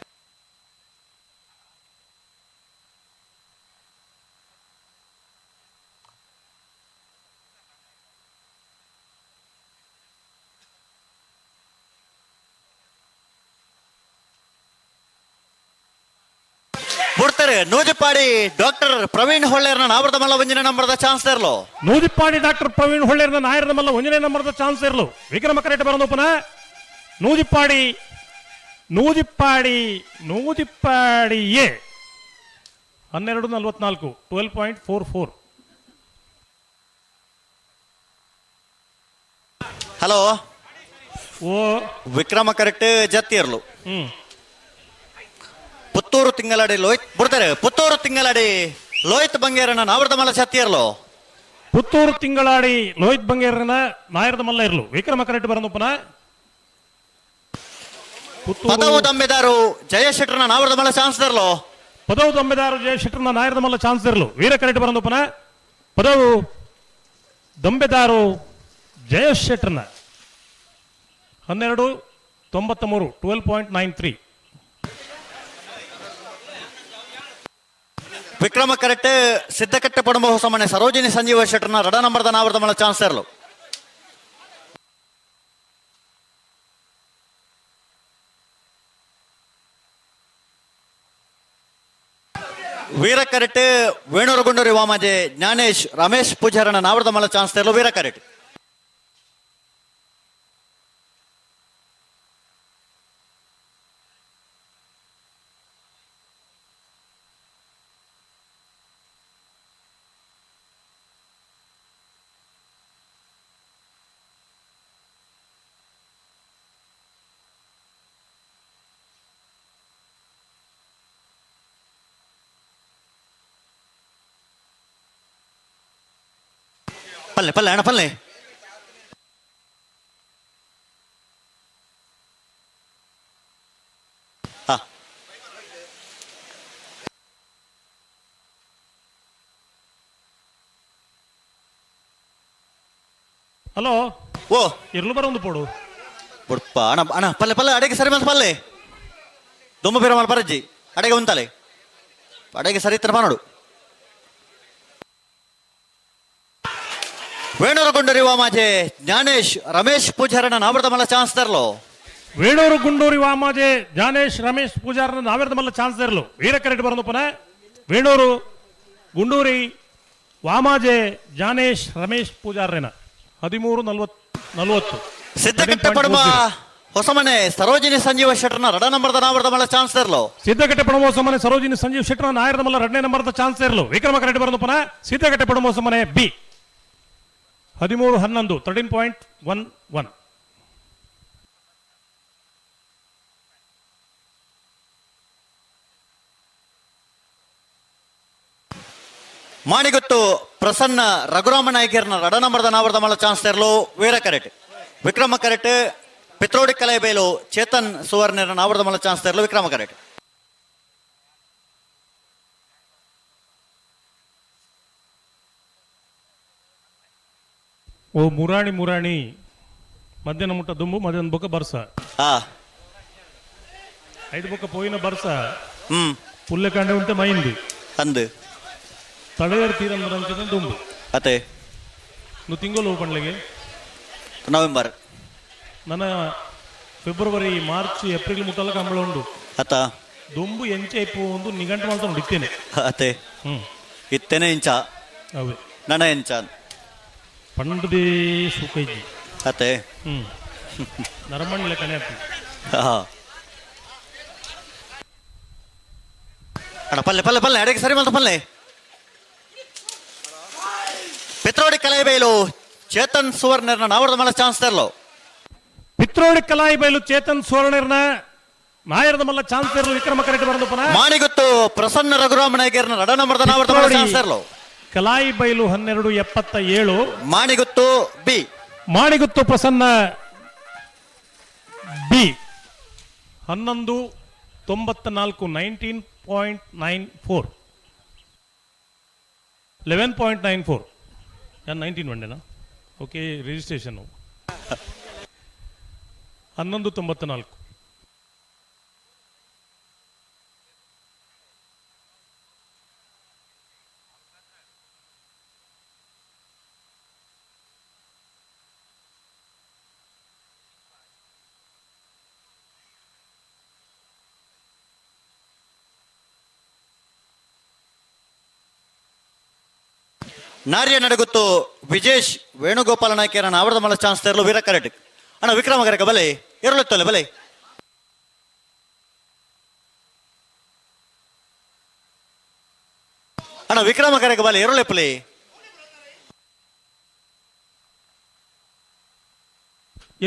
ಬಿಡ್ತಾರೆ ನೂಜಿಪಾಡಿ ಡಾಕ್ಟರ್ ಪ್ರವೀಣ್ ಹೊಳ್ಳೇರ್ನ ನಾವರ್ದ ಮಲ್ಲ ಒಂಜಿನ ನಂಬರ್ದ ಚಾನ್ಸ್ ತರಲು. ನೂಜಿಪಾಡಿ ಡಾಕ್ಟರ್ ಪ್ರವೀಣ್ ಹೊಳ್ಳೇರ್ನ ನಾಯರ್ದ ಮಲ್ಲ ಒಂಜನೇ ನಂಬರ್ದ ಚಾನ್ಸ್ ಇರಲು ವಿಕ್ರಮ ಕರೆಕ್ಟ್ ಬರೋದು ಪುನಃ ನೂಜಿಪಾಡಿ ನೂಜಿಪಾಡಿ ನೂಜಿಪಾಡಿ ಎ 12.44 12.44. ಹಲೋ ಓ ವಿಕ್ರಮ ಕರೆಕ್ಟ್ ಜತ್ತಿ ಇರಲು. ಪುತ್ತೂರು ತಿಂಗಳಾಡಿ ಲೋಹಿತ್ ಬಿಡ್ತಾರೆ. ಪುತ್ತೂರು ತಿಂಗಳಾಡಿ ಲೋಹಿತ್ ಬಂಗೇರನ ನಾವರ್ದ ಮಲ್ಲ ಛತ್ತಿ ಇರಲು. ಪುತ್ತೂರು ತಿಂಗಳಾಡಿ ಲೋಹಿತ್ ಬಂಗೇರನ ನಾಯರದ ಮಲ್ಲ ಇರಲು ವಿಕ್ರಮ ಕರೆಕ್ಟ್ ಬರಂದು ಪುನಃ ಪದವು ದಂಬೆದಾರು ಜಯ ಶೆಟ್ಟರ್ನ ನಾವರ್ದ ಮಲ್ಲ ಚಾನ್ಸ್ ತರಲು. ಪದವು ದೊಂಬೆದಾರು ಜಯ ಶೆಟ್ಟರ್ನ ನಾಯರದ ಮಲ್ಲ ಚಾನ್ಸ್ ಇರಲು ವೀರ ಕರೆಟ್ ಬರಂದುಪನ ಪದವು ದೊಂಬೆದಾರು ಜಯ ಶೆಟ್ಟರ್ನ 12.93 12.93. ವಿಕ್ರಮ ಕರೆಕ್ಟ್ ಸಿದ್ದಕಟ್ಟೆ ಪಡಂಬ ಹೊಸಮನೆ ಸರೋಜಿನಿ ಸಂಜೀವ ಶೆಟ್ಟರ್ನ ರಡ ನಂಬರ್ದ ನಾವರದ ಮಲ್ಲ ಚಾನ್ಸ್ ಇರಲು. ವೀರ ಕರೆಕ್ಟ್ ವೇಣೂರುಗೊಂಡೂರಿ ವಾಮಾಜೆ ಜ್ಞಾನೇಶ್ ರಮೇಶ್ ಪೂಜಾರನ ನಾವರದ ಮಲ್ಲ ಚಾನ್ಸ್ ಇರಲು ವೀರ ಕರೆಕ್ಟ್. ಪಲ್ಲೆ ಪಲ್ಲೆ ಅಣ್ಣ ಪಲ್ಲೆ. ಹಾ ಹಲೋ ಓ ಇರ್ಲು ಬರೊಂದು ಪೋಡು ಬುಡ್ಪ ಅಣ್ಣ ಅಣ್ಣ ಪಲ್ಲೆ ಪಲ್ಲೆ ಅಡೆಗೆ ಸರಿ ಮಲ್ತ ಪಲ್ಲೆ ದೊಮ್ಮ ಬೀರ ಮಲ್ ಪರಜ್ಜಿ ಅಡೆಗೆ ಉಂತಾಲೆ ಅಡೆಗೆ ಸರಿ ಇತ್ತರ ನೋಡು. ವೇಣೂರು ವಾಮಾಜೆ ಜ್ಞಾನೇಶ್ ರಮೇಶ್ ಪೂಜಾರನ ನಾವರದ ಮಲ್ಲ ಚಾನ್ಸ್ ತರಲು. ವೇಣೂರು ಗುಂಡೂರಿ ವಾಮಾಜೆ ಜ್ಞಾನೇಶ್ ರಮೇಶ್ ಪೂಜಾರನ ನಾವರದ ಮಲ್ಲ ಚಾನ್ಸ್ ತರಲು ವೀರ ಕರೆಟ್ ಬರಂದುಪನ ವೇಣೂರು ಗುಂಡೂರಿ ವಾಮಾಜೆ ಜ್ಞಾನೇಶ್ ರಮೇಶ್ ಪೂಜಾರನ 13.40. ಸಿದ್ದಕಟ್ಟೆ ಪಡಮ ಹೊಸಮನೆ ಸರೋಜಿನಿ ಸಂಜೀವ ಶೆಟ್ಟರ್ನ ರಡ ನಂಬರ್ದ ನಾವರದ ಮಲ್ಲ ಚಾನ್ಸ್ ತರಲು. ಸಿದ್ದಕಟ್ಟೆ ಪಡಮ ಹೊಸಮನೆ ಸರೋಜಿನಿ ಸಂಜೀವ್ ಶೆಟ್ಟರ್ನ ನಾಯರದ ಮಲ್ಲ ಎರಡನೇ ನಂಬರ್ದ ಚಾನ್ಸ್ ತರಲು ವಿಕ್ರಮ ಕರೆಟ್ ಬರಂದುಪನ ಸಿದ್ದಕಟ್ಟೆ ಪಡಮ ಹೊಸಮನೆ ಬಿ 13.11 13.11. ಮಾಣಿಗುತ್ತು ಪ್ರಸನ್ನ ರಘುರಾಮ ನಾಯಕರ್ನ ರಡ ನಂಬರ್ದ ನಾವರದ ಮಲ್ಲ ಚಾನ್ಸ್ ತರಲು ವೀರ ಕರೆಟ್. ವಿಕ್ರಮ ಕರೆಟ್ ಪಿತ್ರೋಡಿ ಕಲೆಬೇಲು ಚೇತನ್ ಸುವರ್ಣರ ನಾವರದ ಮಲ್ಲ ಚಾನ್ಸ್ ತರಲು ವಿಕ್ರಮ ಕರೆಟ್. ಓ ಮುರಾಣಿ ಮುರಾಣಿ ಮಧ್ಯಾಹ್ನ ಮುಟ್ಟ ದುಂಬು ಮಧ್ಯಾಹ್ನ ಬೊಕ್ಕ ಬರ್ಸ ಐದು ಬೊಕ್ಕ ಪೋಯಿನ ಬರ್ಸ ಪುಲ್ಲೆ ಕಾಂಡೆ ಉಂಟೆ ಮೈಂದು ಅಂದು ತಡೆಯರ್ ತೀರಂದ್ರ ದುಂಬು ಅತೆ ನು ತಿಂಗಳು ಪಂಡ್ಲೆಗೆ ನವೆಂಬರ್ ನನ್ನ ಫೆಬ್ರವರಿ ಮಾರ್ಚ್ ಏಪ್ರಿಲ್ ಮುಟ್ಟಲ್ಲ ಕಂಬಳ ಉಂಡು ಅತ ದುಂಬು ಎಂಚೆ ಇಪ್ಪು ಒಂದು ನಿಘಂಟು ಮಾಡ್ತಾ ಉಂಟು ಇತ್ತೇನೆ ಅತೆ ಇತ್ತೇನೆ ಇಂಚ ಅವೇ ನನ್ನ ಎಂಚ ಪಂಡದೇ ಸುಖೈಜಿ ಅತೆ ನರಮಣ್ಣ ಲೆಕ್ಕನೆ ಅಣ್ಣ ಪಲ್ಲೆ ಪಲ್ಲೆ ಪಲ್ಲೆ ಅಡೆಗೆ ಸರಿ ಮಲ್ತ ಪಲ್ಲೆ. ಪಿತ್ರೋಡಿ ಕಲಾಯಿಬೈಲು ಚೇತನ್ ಸುವರ್ಣರ್ನ ನಾವರದ ಮಲ್ಲ ಚಾನ್ಸ್ ತರಲು. ಪಿತ್ರೋಡಿ ಕಲಾಯಿಬೈಲು ಚೇತನ್ ಸುವರ್ಣರ್ನ ನಾಯರದ ಮಲ್ಲ ಚಾನ್ಸ್ ತರಲು ವಿಕ್ರಮ ಕರೆಕ್ಟ್ ಬರಂದುಪನ ಮಾಣಿಗುತ್ತು ಪ್ರಸನ್ನ ರಘುರಾಮ ನಾಯಕರ್ನ ರಡ ನಂಬರ್ದ ನಾವರದ ಮಲ್ಲ ಚಾನ್ಸ್ ತರಲು. ಕಲಾಯಿ ಬೈಲು 12.77 ಮಾಣಿಗುತ್ತು ಬಿ ಮಾಣಿಗುತ್ತು ಪ್ರಸನ್ನ ಬಿ 11.94 19.94 11.94 ನಾನು 19 ಬಂಡೆನಾ ಓಕೆ ರಿಜಿಸ್ಟ್ರೇಷನ್ 11.94. ನಾರ್ಯ ನಡಗುತ್ತು ವಿಜೇಶ್ ವೇಣುಗೋಪಾಲ ನಾಯ್ಕರ ಅವರದ ಮಲ್ಲ ಚಾನ್ಸ್ ತರಲು ವೀರ ಕರೆಟ್. ಅಣ್ಣ ವಿಕ್ರಮ ಕರೆಕ ಬಲೆ ಎರಳುತ್ತಲ್ಲ ಬಲೆ. ಅಣ್ಣ ವಿಕ್ರಮ ಕರೆಕ ಬಲೆ ಎರಳೆಪ್ಪಲಿ.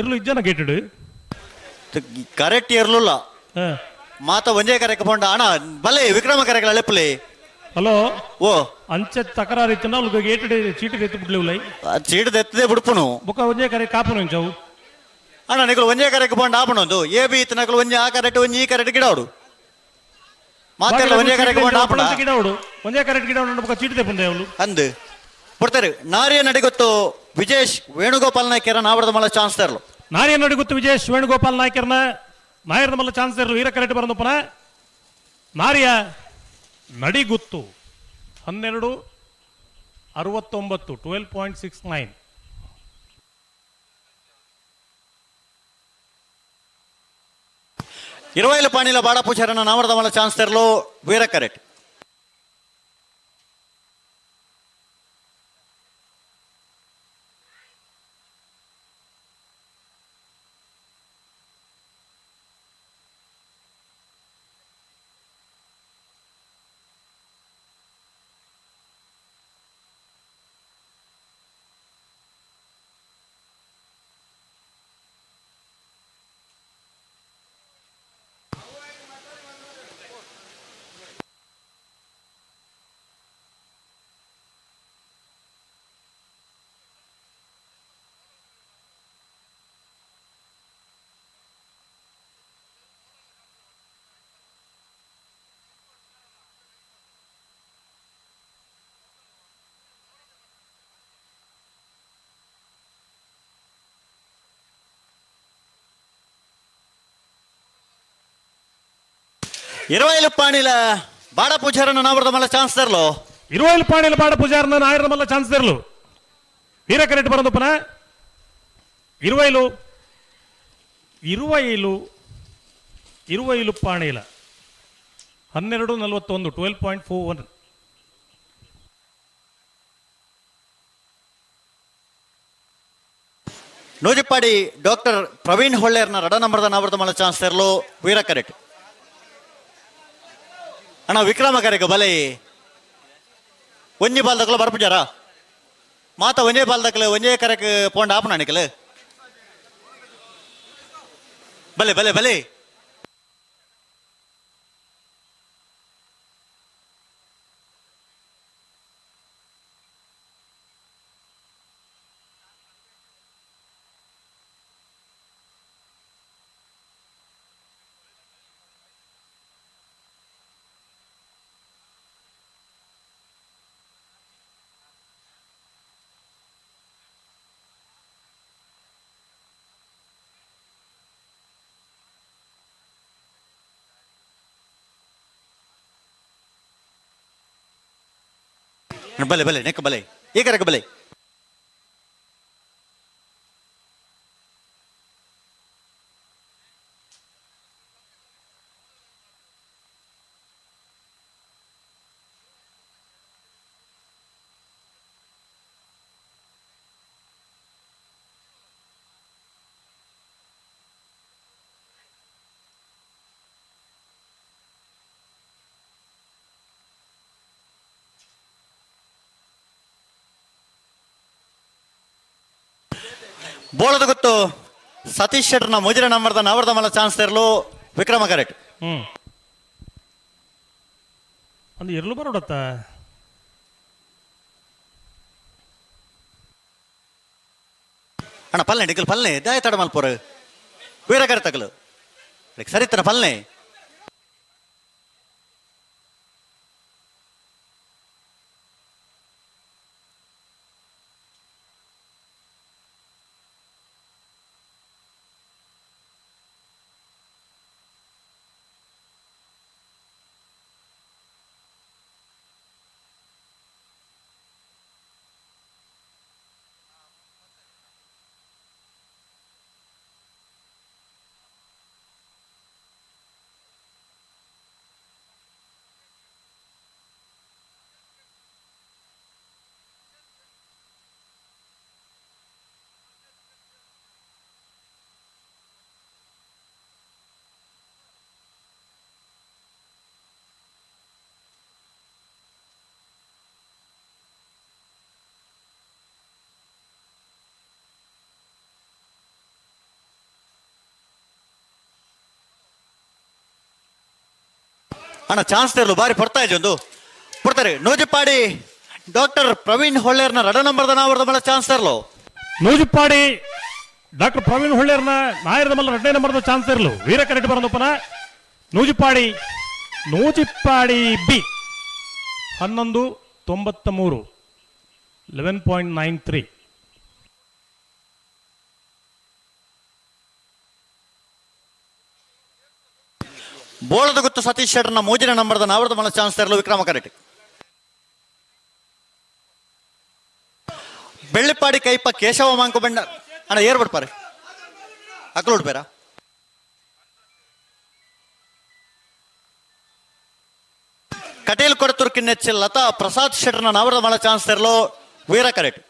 ಎರಳು ಇಜ್ಜನ ಗೇಟೆಡ್ ಕರೆಕ್ಟ್ ಎರಲುಲ್ಲ ಮಾತ ಒಂಜೇ ಕರೆಕ ಪೋಂಡ ಅಣ್ಣ ಬಲೆ ವಿಕ್ರಮ ಕರೆಕಲ ಅಲೆಪ್ಪಲಿ. ಹಲೋ ಓ ಅಂಚೆ ತಕರಾರು ಇತ್ತು ಅವ್ರಿಗೆ ಗೇಟೆಡ್ ಚೀಟಿ ಎತ್ತು ಬಿಡ್ಲಿಲ್ಲ ಚೀಟಿ ಎತ್ತದೇ ಬಿಡ್ಪುನು ಬುಕ್ಕ ಒಂಜೇ ಕರೆ ಕಾಪುನು ಇಂಚವು ಅಣ್ಣ ನಿಕಲು ಒಂಜೇ ಕರೆಕ್ ಪೋಂಡ ಆಪಣೊಂದು ಎ ಬಿ ಇತ್ತು ನಕಲು ಒಂಜಿ ಆ ಕರೆಕ್ಟ್ ಒಂಜಿ ಈ ಕರೆಕ್ಟ್ ಗಿಡವಡು ಮಾತೆಲ್ಲ ಒಂಜೇ ಕರೆಕ್ ಬೋಂಡ ಆಪುಂಡ? ಗಿಡ ಉಡು ಒಂಜೇ ಕರೆಕ್ಟ್ ಗಿಡ ಉಂಡು ಬೊಕ ಚೀಟಿ ದೆಪ್ಪುಂದೆ ಅವಳು ಅಂದ್ ಕೊಡ್ತಾರೆ. ನಾರಿಯ ನಡಿಗೊತ್ತು ವಿಜೇಶ್ ವೇಣುಗೋಪಾಲ್ ನಾಯ್ಕರ ನಾವರದ ಮಲ್ಲ ಚಾನ್ಸ್ ತರಲು. ನಾರಿಯ ನಡಿಗೊತ್ತು ವಿಜೇಶ್ ವೇಣುಗೋಪಾಲ್ ನಾಯ್ಕರ್ನ ನಾಯರದ ಮಲ್ಲ ಚಾನ್ಸ್ ತರಲು ವೀರ ಕರೆಕ್ಟ್ ಬರಂದಪ್ಪನ ನಾರಿಯ ನಡಿಗುತ್ತು 12:69 12.69. ಇರುವೈಲು ಪಾಣಿಲ ಬಾಡ ಪೂಜಾರನ ನಾವರದ ಮಲ್ಲ ಚಾನ್ಸ್ ತರಲು ವೀರ ಕರೆಕ್ಟ್. ಇರುವೈಲು ಪಾಣಿಲ ಬಾಡ ಪೂಜಾರನ ನಾವರದ ಮಲ್ಲ ಚಾನ್ಸ್ ತರಲು. ಇರುವೈಲು ಪಾಣಿಲ ಬಾಡ ಪೂಜಾರನ ನಾಯರದ ಮಲ್ಲ ಚಾನ್ಸ್ ತರಲು ವೀರ ಕರೆಕ್ಟ್ ಬರಂದಪ್ಪನ ಇರುವೈಲು ಇರುವೈಲು ಇರುವೈಲು ಪಾಣಿಲ 12:41 12.41. ನೂಜಿಪ್ಪಾಡಿ ಡಾಕ್ಟರ್ ಪ್ರವೀಣ್ ಹೊಳ್ಳೇರ್ನ ರಡ ನಂಬರ್ದ ನಾವರದ ಮಲ್ಲ ಚಾನ್ಸ್ ತರಲು ವೀರ ಕರೆಕ್ಟ್. ಅಣ್ಣ ವಿಕ್ರಮ ಕರೆಗ ಬಲೆ ಒಂಜಿ ಬಾಲ್ ದಕ್ಕಲು ಬರ್ಪುಜಾರ ಮಾತ ಒಂಜೇ ಬಾಲ್ ದಕ್ಕಲು ಒಂಜೇ ಕರೆಕ್ ಪೋಂಡ ಆಪುನ ಅಣಿಕಲು ಬಲೆ ಬಲೆ ಬಲೆ. ಬಲೆ ಬಲೆ ನೆಕ್ಕ ಬಲೆ ಈ ಕರೆಕ್ ಬಲೆ. ಬೋಳದ ಗೊತ್ತು ಸತೀಶ್ ಶೆಟ್ಟರ್ನ ಮೊಜಿರ ನಂಬರ್ದ ನವರದ ಮಲ್ಲ ಚಾನ್ಸ್ ತರಲು ವಿಕ್ರಮ ಕರೆಕ್ಟ್. ಒಂದು ಎರ್ಲು ಬರೋಡತ್ತ ಅಣ್ಣ ಪಲ್ನೆ ಡಿಕ್ಕಲ್ ಪಲ್ನೆ ದಾಯ ತಡ ಮಲ್ಪೋರು ವೀರ ಕರೆ ತಗಲು ಸರಿತನ ಪಲ್ನೆ. ಅಣ್ಣ ಚಾನ್ಸ್ ತರಲು ಬಾರಿ ಪಡ್ತಾ ಇದ್ದು ಕೊಡ್ತಾರೆ. ನೂಜಿಪ್ಪಾಡಿ ಡಾಕ್ಟರ್ ಪ್ರವೀಣ್ ಹೊಳ್ಳೇರ್ನ ರಡ ನಂಬರ್ದ ನಾವರದ ಮಲ್ಲ ಚಾನ್ಸ್ ತರಲು. ನೂಜಿಪ್ಪಾಡಿ ಡಾಕ್ಟರ್ ಪ್ರವೀಣ್ ಹೊಳ್ಳೇರ್ನ ನಾಯರದ ಮಲ್ಲ ರಡ್ಡೇ ನಂಬರ್ದ ಚಾನ್ಸ್ ತರಲು ವೀರ ಕರೆಕ್ಟ್ ಬರಂದಪ್ಪನ ನೂಜಿಪ್ಪಾಡಿ ನೂಜಿಪ್ಪಾಡಿ ಬಿ 11.93 11.93. ಬೋಳದ ಗುತ್ತು ಸತೀಶ್ ಶೆಟ್ಟರ್ನ ಮೂಜಿನ ನಂಬರ್ದ ನಾವರದ ಮಲ ಚಾನ್ಸ್ ತರಲು ವಿಕ್ರಮ ಕರೆಟ್. ಬೆಳ್ಳಿಪ್ಪಾಡಿ ಕೈಪ ಕೇಶವ ಮಾಂಕು ಬಂಡ ಅಣ್ಣ ಏರ್ ಬಿಡ್ಪಾರೆ ಅಕ್ಲು ಉಡ್ಬೇರ. ಕಟೀಲ್ ಕೊಡತೂರು ಕಿನ್ನೆಚ್ಚಿ ಲತಾ ಪ್ರಸಾದ್ ಶೆಟ್ಟರ್ನ ನಾವರದ ಮಲ ಚಾನ್ಸ್ ತರಲು ವೀರ ಕರೆಟ್.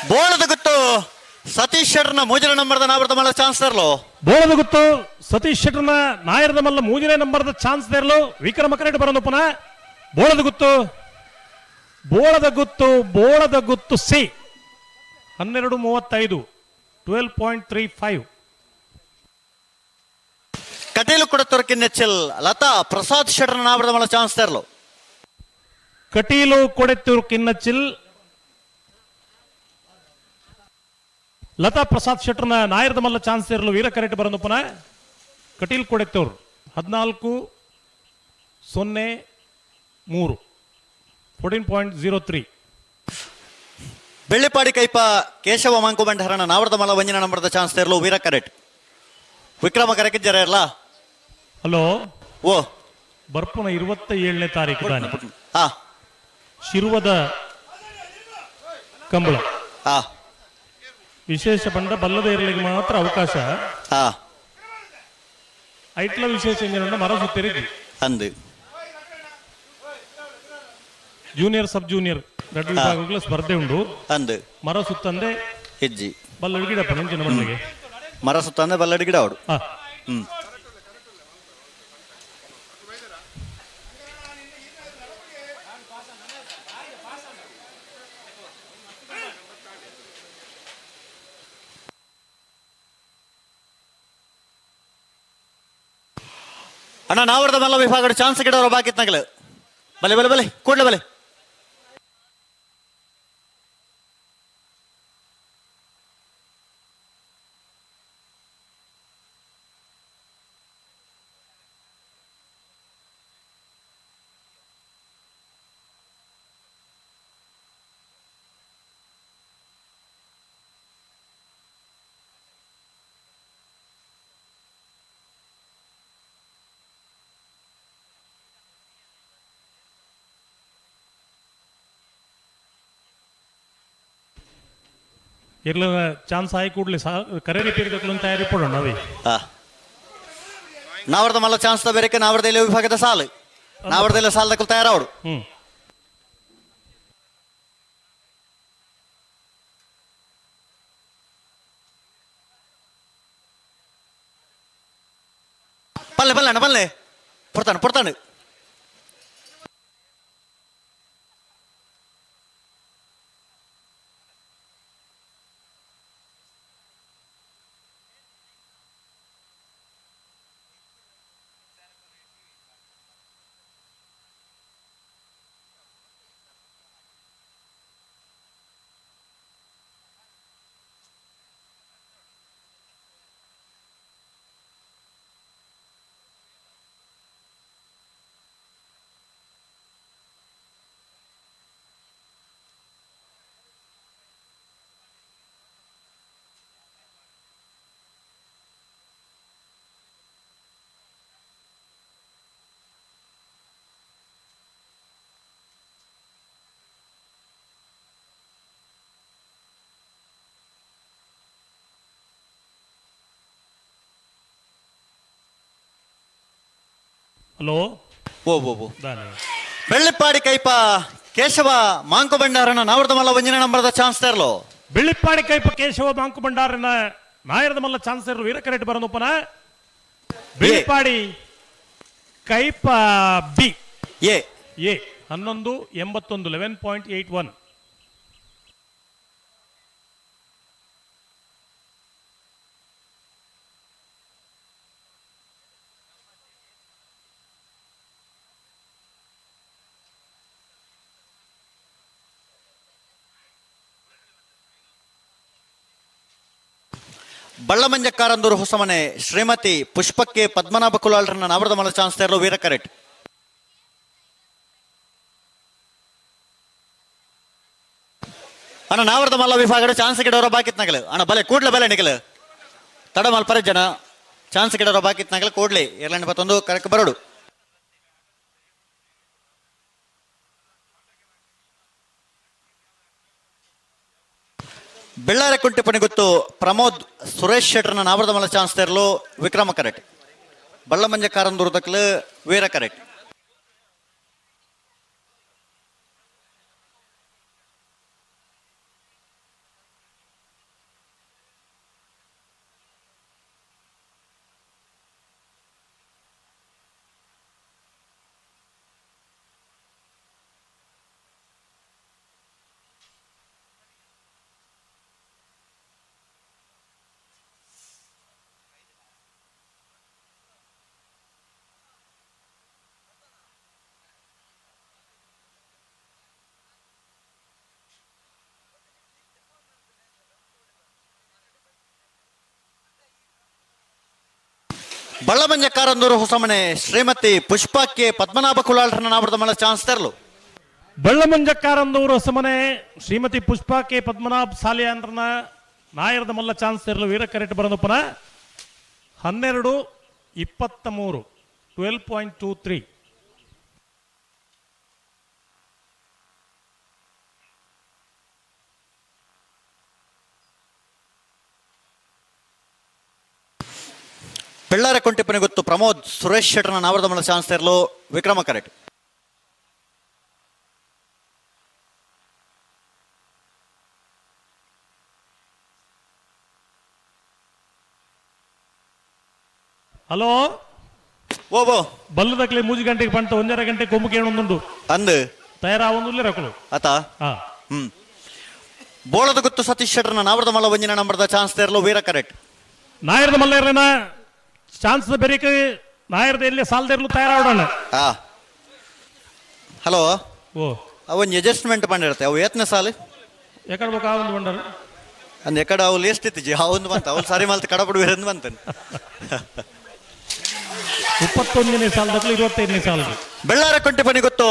ಬೋಳದ ಗುತ್ತು ಸತೀಶ್ ಶೆಟ್ಟರ್ನ ಮೂಜಿನ ನಂಬರ್ದ ನಾವರದ ಮಲ್ಲ ಚಾನ್ಸ್ ತರಲು. ಬೋಳದ ಗುತ್ತು ಸತೀಶ್ ಶೆಟ್ಟರ್ನ ನಾಯರದ ಮಲ್ಲ ಮೂಜಿನ ನಂಬರ್ದ ಚಾನ್ಸ್ ತರಲು ವಿಕ್ರಮ ಕರೆಟ್ ಬರೋದಪ್ಪನ. ಬೋಳದ ಗುತ್ತು ಬೋಳದ ಗುತ್ತು ಬೋಳದ ಗುತ್ತು ಸಿ 12.35 12.35. ಕಟೀಲು ಕೊಡತೂರು ಕಿನ್ನೆಚ್ಚಿಲ್ ಲತಾ ಪ್ರಸಾದ್ ಶೆಟ್ಟರ್ನ ನಾವರದ ಮಲ್ಲ ಚಾನ್ಸ್ ತರಲು. ಕಟೀಲು ಕೊಡೆತ್ತೂರು ಕಿನ್ನಚ್ಚಿಲ್ ಲತಾ ಪ್ರಸಾದ್ ಶೆಟ್ಟರ್ನ ನಾಯರದ ಮಲ್ಲ ಚಾನ್ಸ್ ಇರಲು ವೀರ ಕರೆಟ್ ಬರೋದಪ್ಪನ. ಕಟೀಲ್ ಕೊಡೆತ್ತೂರು 14.03 14.03. ಬೆಳ್ಳಿಪಾಡಿ ಕೈಪ ಕೇಶವ ಮಾಂಕು ಬಂಡಹರಣ ನಾವರದ ಮಲ್ಲ ಒಂಜಿನ ನಂಬರ್ದ ಚಾನ್ಸ್ ತರಲು ವೀರ ಕರೆಟ್. ವಿಕ್ರಮ ಕರೆಕ್ ಜರ ಇರಲ್ಲ. ಹಲೋ ಓ ಬರ್ಪುನ 27ನೇ ತಾರೀಕು ದಾನಿ ಶಿರ್ವದ ಕಂಬಳ ವಿಶೇಷ ಬಂಡ ಬಲ್ಲದ ಇರಲಿಗೆ ಮಾತ್ರ ಅವಕಾಶ. ಐಟ್ಲ ವಿಶೇಷ ಇಂಜಿನ್ ಮರ ಸುತ್ತಿರಿ ಅಂದು ಜೂನಿಯರ್ ಸಬ್ ಜೂನಿಯರ್ ಎರಡು ವಿಭಾಗಗಳ ಸ್ಪರ್ಧೆ ಉಂಟು. ಅಂದು ಮರ ಸುತ್ತಂದೆ ಹೆಜ್ಜಿ ಬಲ್ಲಡು ಗಿಡಪ್ಪ ನಿಂಚಿನ ಮಣ್ಣಿಗೆ ಮರ ಸುತ್ತಂದೆ ಬಲ್ಲಡು ಗಿಡ ಅವಡು. ಅಣ್ಣ ನಾವರದ ಮಲ್ಲ ವಿಭಾಗ ಚಾನ್ಸ್ ಗಿಡವರು ಬಾಕಿ ನಗಲು ಬಲೆ ಬಲೆ ಬಲೆ ಕೂಡಲೇ ಬಲೆ. ಇರ್ಲ ಚಾನ್ಸ್ ಆಯಿ ಕೂಡಲೇ ಕರೆ ರಿಪೇರಿ ತಯಾರಿ ಪಡೋಣ ಅವೇ. ನಾವರದ ಮಲ್ಲ ಚಾನ್ಸ್ ಬೇರೆ ನಾವರದ ವಿಭಾಗದ ಸಾಲು ನಾವರದೆಲ್ಲ ಸಾಲದಕ್ಕೂ ತಯಾರಾವಡು. ಪಲ್ಲೆ ಪಲ್ಲೆ ಅಣ್ಣ ಪಲ್ಲೆ ಪೊಡ್ತಾನೆ ಪೊಡ್ತಾನೆ. ಹಲೋ ಓ ಓ ಓ ಬೆಳ್ಳಿಪ್ಪಾಡಿ ಕೈಪ ಕೇಶವ ಮಾಂಕು ಭಂಡಾರನ ನಾವರದ ಮಲ್ಲ ಒಂಜಿನ ನಂಬರದ ಚಾನ್ಸ್ ತರಲು. ಬೆಳ್ಳಿಪ್ಪಾಡಿ ಕೈಪ ಕೇಶವ ಮಾಂಕು ಭಂಡಾರನ ನಾಯರದ ಮಲ್ಲ ಚಾನ್ಸ್ ತರಲು ವೀರ ಕರೆಟ್ ಬರೋದಪ್ಪನ. ಬೆಳ್ಳಿಪ್ಪಾಡಿ ಕೈಪ ಬಿ ಎ ಎ 11.81 11.81. ಬಳ್ಳಮಂಜಕ್ಕಾರಂದೂರು ಹೊಸಮನೆ ಶ್ರೀಮತಿ ಪುಷ್ಪಕ್ಕೆ ಪದ್ಮನಾಭ ಕುಲಾಲ್ರನ್ನ ನಾವರದ ಮಲ್ಲ ಚಾನ್ಸ್ ತೇರ್ಲು ವೀರ ಕರೆಟ್. ಅಣ್ಣ ನಾವರದ ಮಲ್ಲ ವಿಭಾಗದ ಚಾನ್ಸ್ ಗಿಡವರ ಬಾಕಿತ್ ನಗಲು ಅಣ್ಣ ಬಲೆ ಕೂಡ್ಲೆ ಬಲೆ ನಿಗಲು ತಡ ಮಲ್ಪರೆ ಜನ ಚಾನ್ಸ್ ಗಿಡವರ ಬಾಕಿತ್ ನಗಲು ಕೂಡ್ಲೆ 221 ಕರೆಕ್ ಬರಡು. ಬೆಳ್ಳಾರೆ ಕುಂಟೆ ಪಣಿಗುತ್ತು ಪ್ರಮೋದ್ ಸುರೇಶ್ ಶೆಟ್ಟರ್ನ ನಾವರದ ಮಲ್ಲ ಚಾನ್ಸ್ ತೇರ್ಲು ವಿಕ್ರಮ ಕರೆಕ್ಟ್. ಬಳ್ಳಮಂಜ ಕಾರಂದೂರು ದಕ್ಲು ವೀರ ಕರೆಕ್ಟ್. ಬಳ್ಳಮಂಜ ಕಾರಂದೂರು ಹೊಸಮನೆ ಶ್ರೀಮತಿ ಪುಷ್ಪಕ್ಕೆ ಪದ್ಮನಾಭ ಕುಲಾಲ್ರನ್ನ ನಾವರದ ಮಲ್ಲ ಚಾನ್ಸ್ ತರಲು. ಬಳ್ಳಮಂಜ ಕಾರಂದೂರು ಹೊಸಮನೆ ಶ್ರೀಮತಿ ಪುಷ್ಪ ಕೆ ಪದ್ಮನಾಭ ಸಾಲಿಯಾಂದ್ರನ ನಾಯರದ ಮಲ್ಲ ಚಾನ್ಸ್ ತರಲು ವೀರ ಕರೆಟ್ ಬರಂದಪ್ಪನ 12:23 12.23. ಬೆಳ್ಳಾರೆ ಕೊಂಟೆಪ್ಪನೆ ಗೊತ್ತು ಪ್ರಮೋದ್ ಸುರೇಶ್ ಶೆಟ್ಟರ್ನ ನಾವರದ ಮಲ್ಲ ಚಾನ್ಸ್ ತರಲು ವಿಕ್ರಮ ಕರೆಕ್ಟ್. ಹಲೋ ಓ ಬೋ ಬಲ್ಲದಕ್ಲೆ 3 ಗಂಟೆಗೆ ಪಂಟ 1.5 ಗಂಟೆ ಕೊಂಬು ಕೇಳೊಂದುಂಡು ಅಂದು ತಯಾರಾವೊಂದು ರಕಲು ಆತ. ಬೋಳದ ಗೊತ್ತು ಸತೀಶ್ ಶೆಟ್ಟರ್ನ ನಾವರದ ಮಲ್ಲ ಒಂಜಿನ ನಂಬರ್ದ ಚಾನ್ಸ್ ತೇರಲು ವೀರ ಕರೆಕ್ಟ್. ನಾಯರದ ಮಲ್ಲ ಚಾನ್ಸ್ ಬೆರಿಕೆ ನಾಯರದ ಎಲ್ಲಿ ಸಾಲದಿರಲು ತಯಾರಾಡೋಣ. ಹಲೋ ಓ ಅವನ್ ಅಡ್ಜಸ್ಟ್ಮೆಂಟ್ ಮಾಡಿರುತ್ತೆ ಅವು ಏತ್ನ ಸಾಲು ಎಕಡೆ ಬೇಕು ಆ ಒಂದು ಬಂಡಾರ ಅಂದ್ ಎಕಡೆ ಅವು ಲಿಸ್ಟ್ ಇತ್ತು ಜಿ ಒಂದು ಬಂತ ಅವ್ರು ಸಾರಿ ಮಲ್ತ ಕಡಪಡು ಬಂತ. 31ನೇ ಸಾಲದಕ್ಕೂ 25ನೇ ಸಾಲ. ಬೆಳ್ಳಾರ ಕುಂಟೆಪಣಿ ಗೊತ್ತು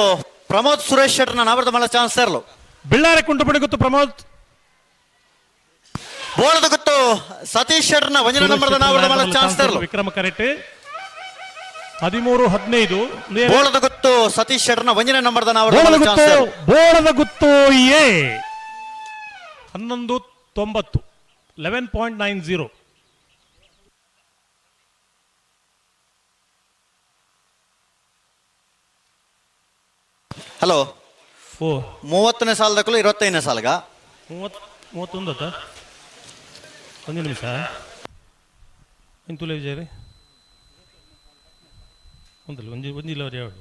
ಪ್ರಮೋದ್ ಸುರೇಶ್ ಶೆಟ್ಟರ್ನ ನಾವರದ ಮಲ್ಲ ಚಾನ್ಸ್ ತರಲು. ಬೆಳ್ಳಾರ ಕುಂಟೆಪಣಿ ಗೊತ್ತು ಪ್ರಮೋದ್ ಬೋಳದ ಗೊತ್ತು ಸತೀಶ್ ಶೆಟ್ಟರ್ನ ಒಂದನೇ ನಂಬರ್ದ ನಾವರದ ಮಲ್ಲ ಚಾನ್ಸ್ ತರಲು. ವಿಕ್ರಮ ಕರೆಕ್ಟ್ 13:15. ಬೋಳದ ಗೊತ್ತು ಸತೀಶ್ ಶೆಟ್ಟರ್ನ ಒಂದನೇ ನಂಬರ್ದ ನಾವರದ ಮಲ್ಲ ಚಾನ್ಸ್ ತರಲು. ಬೋಳದ ಗುತ್ತು ಎ 11:90 11.90. ಹಲೋ ಓ 30ನೇ ಸಾಲದಕ್ಕೂ 25ನೇ ಸಾಲಗ 31 ಆತ. ಒಂದು ನಿಮಿಷ ಇಂತುಲೆ ವಿಜಯ್ ಒಂದಲ್ಲ ಒಂಜಿ ಒಂಜಿಲ್ಲ ಅವ್ರು ಯಾವಡು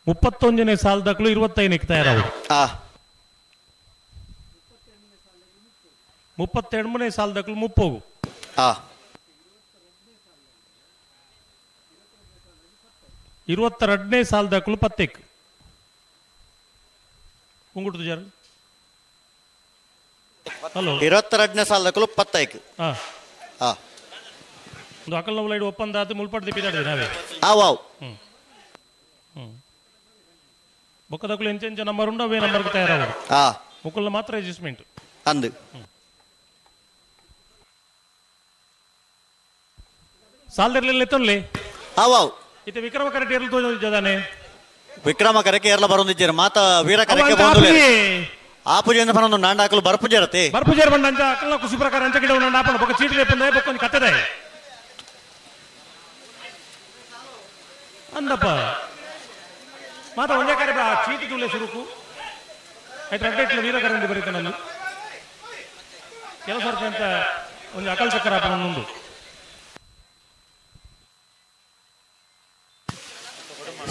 31ನೇ ಸಾಲದಕ್ಕೂ 25ಕ್ಕೆ ತಯಾರಾವು. 32ನೇ ಸಾಲದಕ್ಕೂ 30. 22ನೇ ಸಾಲದಕ್ಕೂ 10. ಉಂಗುಡ್ದು ಜಾರು. ಹಲೋ 22ನೇ ಸಾಲದಕ್ಕೂ 10. ಒಂದು ಅಕಲ್ ನೋವು ಒಪ್ಪಂದ ಆತು ಮುಲ್ಪಡ್ತಿ ಪಿದಾಡಿದೆ ನಾವೇ. ವಾವ್. ಬೊಕ್ಕದಕ್ಕೂ ಎಂಚೆಂಚ ನಂಬರ್ ಉಂಡು ಅವೇ ನಂಬರ್ಗೆ ತಯಾರಾಗೋದು. ಮುಕ್ಕುಲ್ಲ ಮಾತ್ರ ಅಡ್ಜಸ್ಟ್ಮೆಂಟ್ ಅಂದು ಸಾಲದಿರಲಿಲ್ಲ ಎತ್ತೊನ್ಲಿ. ವಾವ್. ಇತ್ತೆ ವಿಕ್ರಮ ಕರೆಕ್ಟ್ ಏರ್ಲು ತೋಜದಾನೆ. ವಿಕ್ರಮ ಕರೆಕೆ ಏರ್ಲ ಬರೊಂದಿದ್ದೀರ ಮಾತ ವೀರ ಕರೆಕೆ ಬಂದು ಆ ಪೂಜೆ ಅಂದ್ರೆ ನಾಂಡ ಹಾಕಲು ಬರ್ಪುಜೆ ಇರತ್ತೆ. ಬರ್ಪುಜೆ ಬಂಡ ಅಂಚ ಅಕಲ್ನ ಖುಷಿ ಪ್ರಕಾರ ಅಂಚ ಗಿಡ ಉಂಡ ಆಪಣ ಬೊಕ್ಕ ಚೀಟಿ ಲೇಪಂದ ಬೊಕ್ಕ ಒಂಜಿ ಕತ್ತೆದ ಅಂದಪ್ಪ ಮಾತ ಒಂದೇ ಕರೆ ಬಾ ಚೀಟಿ ತುಲೆ ಸುರುಕು ಆಯ್ತು ಅಡ್ಡ ವೀರ ಕರೆಂದು ಬರೀತ ನಾನು ಕೆಲಸ ಅಂತ ಒಂದು ಅಕಲ್ ಚಕ್ಕರ ಆಪಣ ಉಂಡು.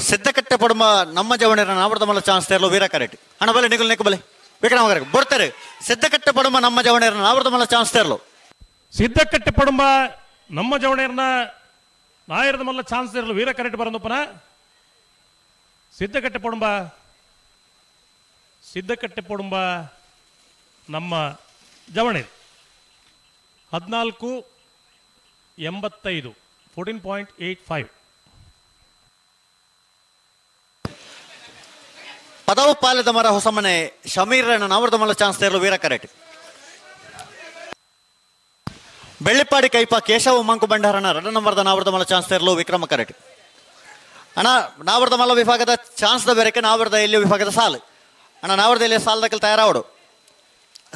ಸಿದ್ದಕಟ್ಟೆ ಪಡುಮ ನಮ್ಮ ಜವಣರ ನಾವರದ ಮಲ್ಲ ಚಾನ್ಸ್ ತೇರಲು ವೀರ ಕರೆಕ್ಟ್. ಹಣ ಬಲೆ ನಿಗುಲ್ ನಿಕ್ಕು ಬಲೆ ವಿಕ್ರಮ ಕರೆಕ್ಟ್ ಬರ್ತಾರೆ. ಸಿದ್ದಕಟ್ಟೆ ಪಡುಮ ನಮ್ಮ ಜವಣರ ನಾವರದ ಮಲ್ಲ ಚಾನ್ಸ್ ತೇರಲು. ಸಿದ್ದಕಟ್ಟೆ ಪಡುಂಬ ನಮ್ಮ ಜವಣೇರ್ನ ನಾಯರದ ಮಲ್ಲ ಚಾನ್ಸ್ ತೇರಲು ವೀರ ಕರೆಕ್ಟ್ ಬರಂದಪ್ಪನ Siddakatte ಪೊಡುಂಬ ಸಿದ್ಧಕಟ್ಟೆ ಪೊಡುಂಬ ನಮ್ಮ ಜವಣೆ 14.85 14.85. ಪದವು ಪಾಲದ ಮರ ಹೊಸಮನೆ ಶಮೀರನ ನಾವರ್ದ ಮಲ್ಲ ಚಾನ್ಸ್ ತೇರಲು ವೀರ ಕರೆಟ್. ಬೆಳ್ಳಿಪ್ಪಾಡಿ ಕೈಪ ಕೇಶವ ಮಂಕು ಭಂಡಾರನ ರಡ ನಂಬರ್ದ ನಾವರ್ದ ಮಲ್ಲ ಚಾನ್ಸ್ ತೇರಲು ವಿಕ್ರಮ ಕರೆಟ್. ಅಣ್ಣ ನಾವರ್ದ ಮಲ್ಲ ವಿಭಾಗದ ಚಾನ್ಸ್ the ಬೇರೆಕೆ ನಾವರ್ದ ಎಲ್ಲಿ ವಿಭಾಗದ ಸಾಲು. ಅಣ್ಣ ನಾವರ್ದ ಎಲ್ಲಿ ಸಾಲದಕ್ಕಲ್ಲಿ ತಯಾರಾವಡು.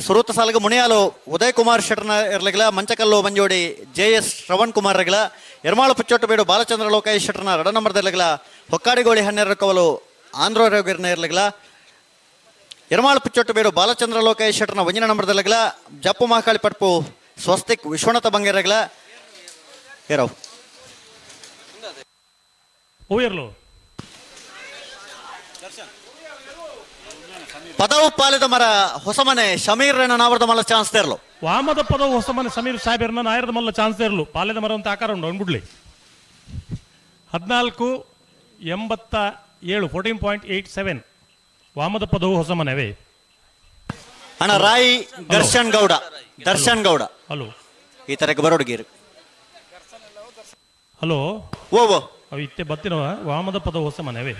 ಸುರೂತ ಸಾಲಿಗೆ ಮುನಿಯಾಲು ಉದಯ್ ಕುಮಾರ್ ಶೆಟ್ಟರ್ನ ಇರ್ಲಿಗಿಲ್ಲ, ಮಂಚಕಲ್ಲು ಮಂಜೋಡಿ ಜೆ ಎಸ್ ಶ್ರವಣ್ ಕುಮಾರ್ ಇರಗಿಲ್ಲ, ಎರ್ಮಾಳು ಪುಚ್ಚೊಟ್ಟಬೇಡು ಬಾಲಚಂದ್ರ ಲೋಕಾಯಿ ಶೆಟ್ಟರ್ನ ರಡ ನಂಬರ್ದ ಇರ್ಲಿಗಿಲ್ಲ, ಹೊಕ್ಕಾಡಿಗೋಳಿ 12 ಕವಲು ಆಂಧ್ರ ರೋಗಿರ್ನ ಇರ್ಲಿಗಿಲ್ಲ, ಎರ್ಮಾಳು ಪುಚ್ಚೊಟ್ಟಬೇಡು ಬಾಲಚಂದ್ರ ಲೋಕಾಯಿ ಶೆಟ್ಟರ್ನ ಒಂಜಿನ ನಂಬರ್ದ ಇರ್ಲಿಗಿಲ್ಲ, ಜಪ್ಪು ಮಹಾಕಾಳಿ ಪಟ್ಪು ಸ್ವಸ್ತಿಕ್ ವಿಶ್ವನಾಥ ಬಂಗೇರಗಿಲ್ಲ. ಏರಾವ್ ಹೂಯರ್ಲು ಪದವು ಪಾಲಿದ ಮರ ಹೊಸಮನೆ ಶಮೀರ್ನ ನಾವರ್ದ ಮಲ್ಲ ಚಾನ್ಸ್ ತೇರ್ಲು. ವಾಮದ ಪದವು ಹೊಸಮನೆ ಸಮೀರ್ ಸಾಹೇಬರ್ನ ನಾಯರದ ಮಲ್ಲ ಚಾನ್ಸ್ ತೇರ್ಲು. ಪಾಲಿದ ಮರ ಅಂತ ಆಕಾರ ಉಂಟು ಅಂದ್ಬಿಡ್ಲಿ. 14.87 14.87 ವಾಮದ ಪದವು ಹೊಸಮನೆವೇ. ಅಣ್ಣ ರಾಯ್ ದರ್ಶನ್ ಗೌಡ, ದರ್ಶನ್ ಗೌಡ ಹಲೋ ಈ ತರಕ್ಕೆ ಬರೋಡ್ಗೀರು. ಹಲೋ ಓ ಅವು ಇತ್ತೆ ಬತ್ತಿನವ ವಾಮದ ಪದವು ಹೊಸಮನೆವೇ.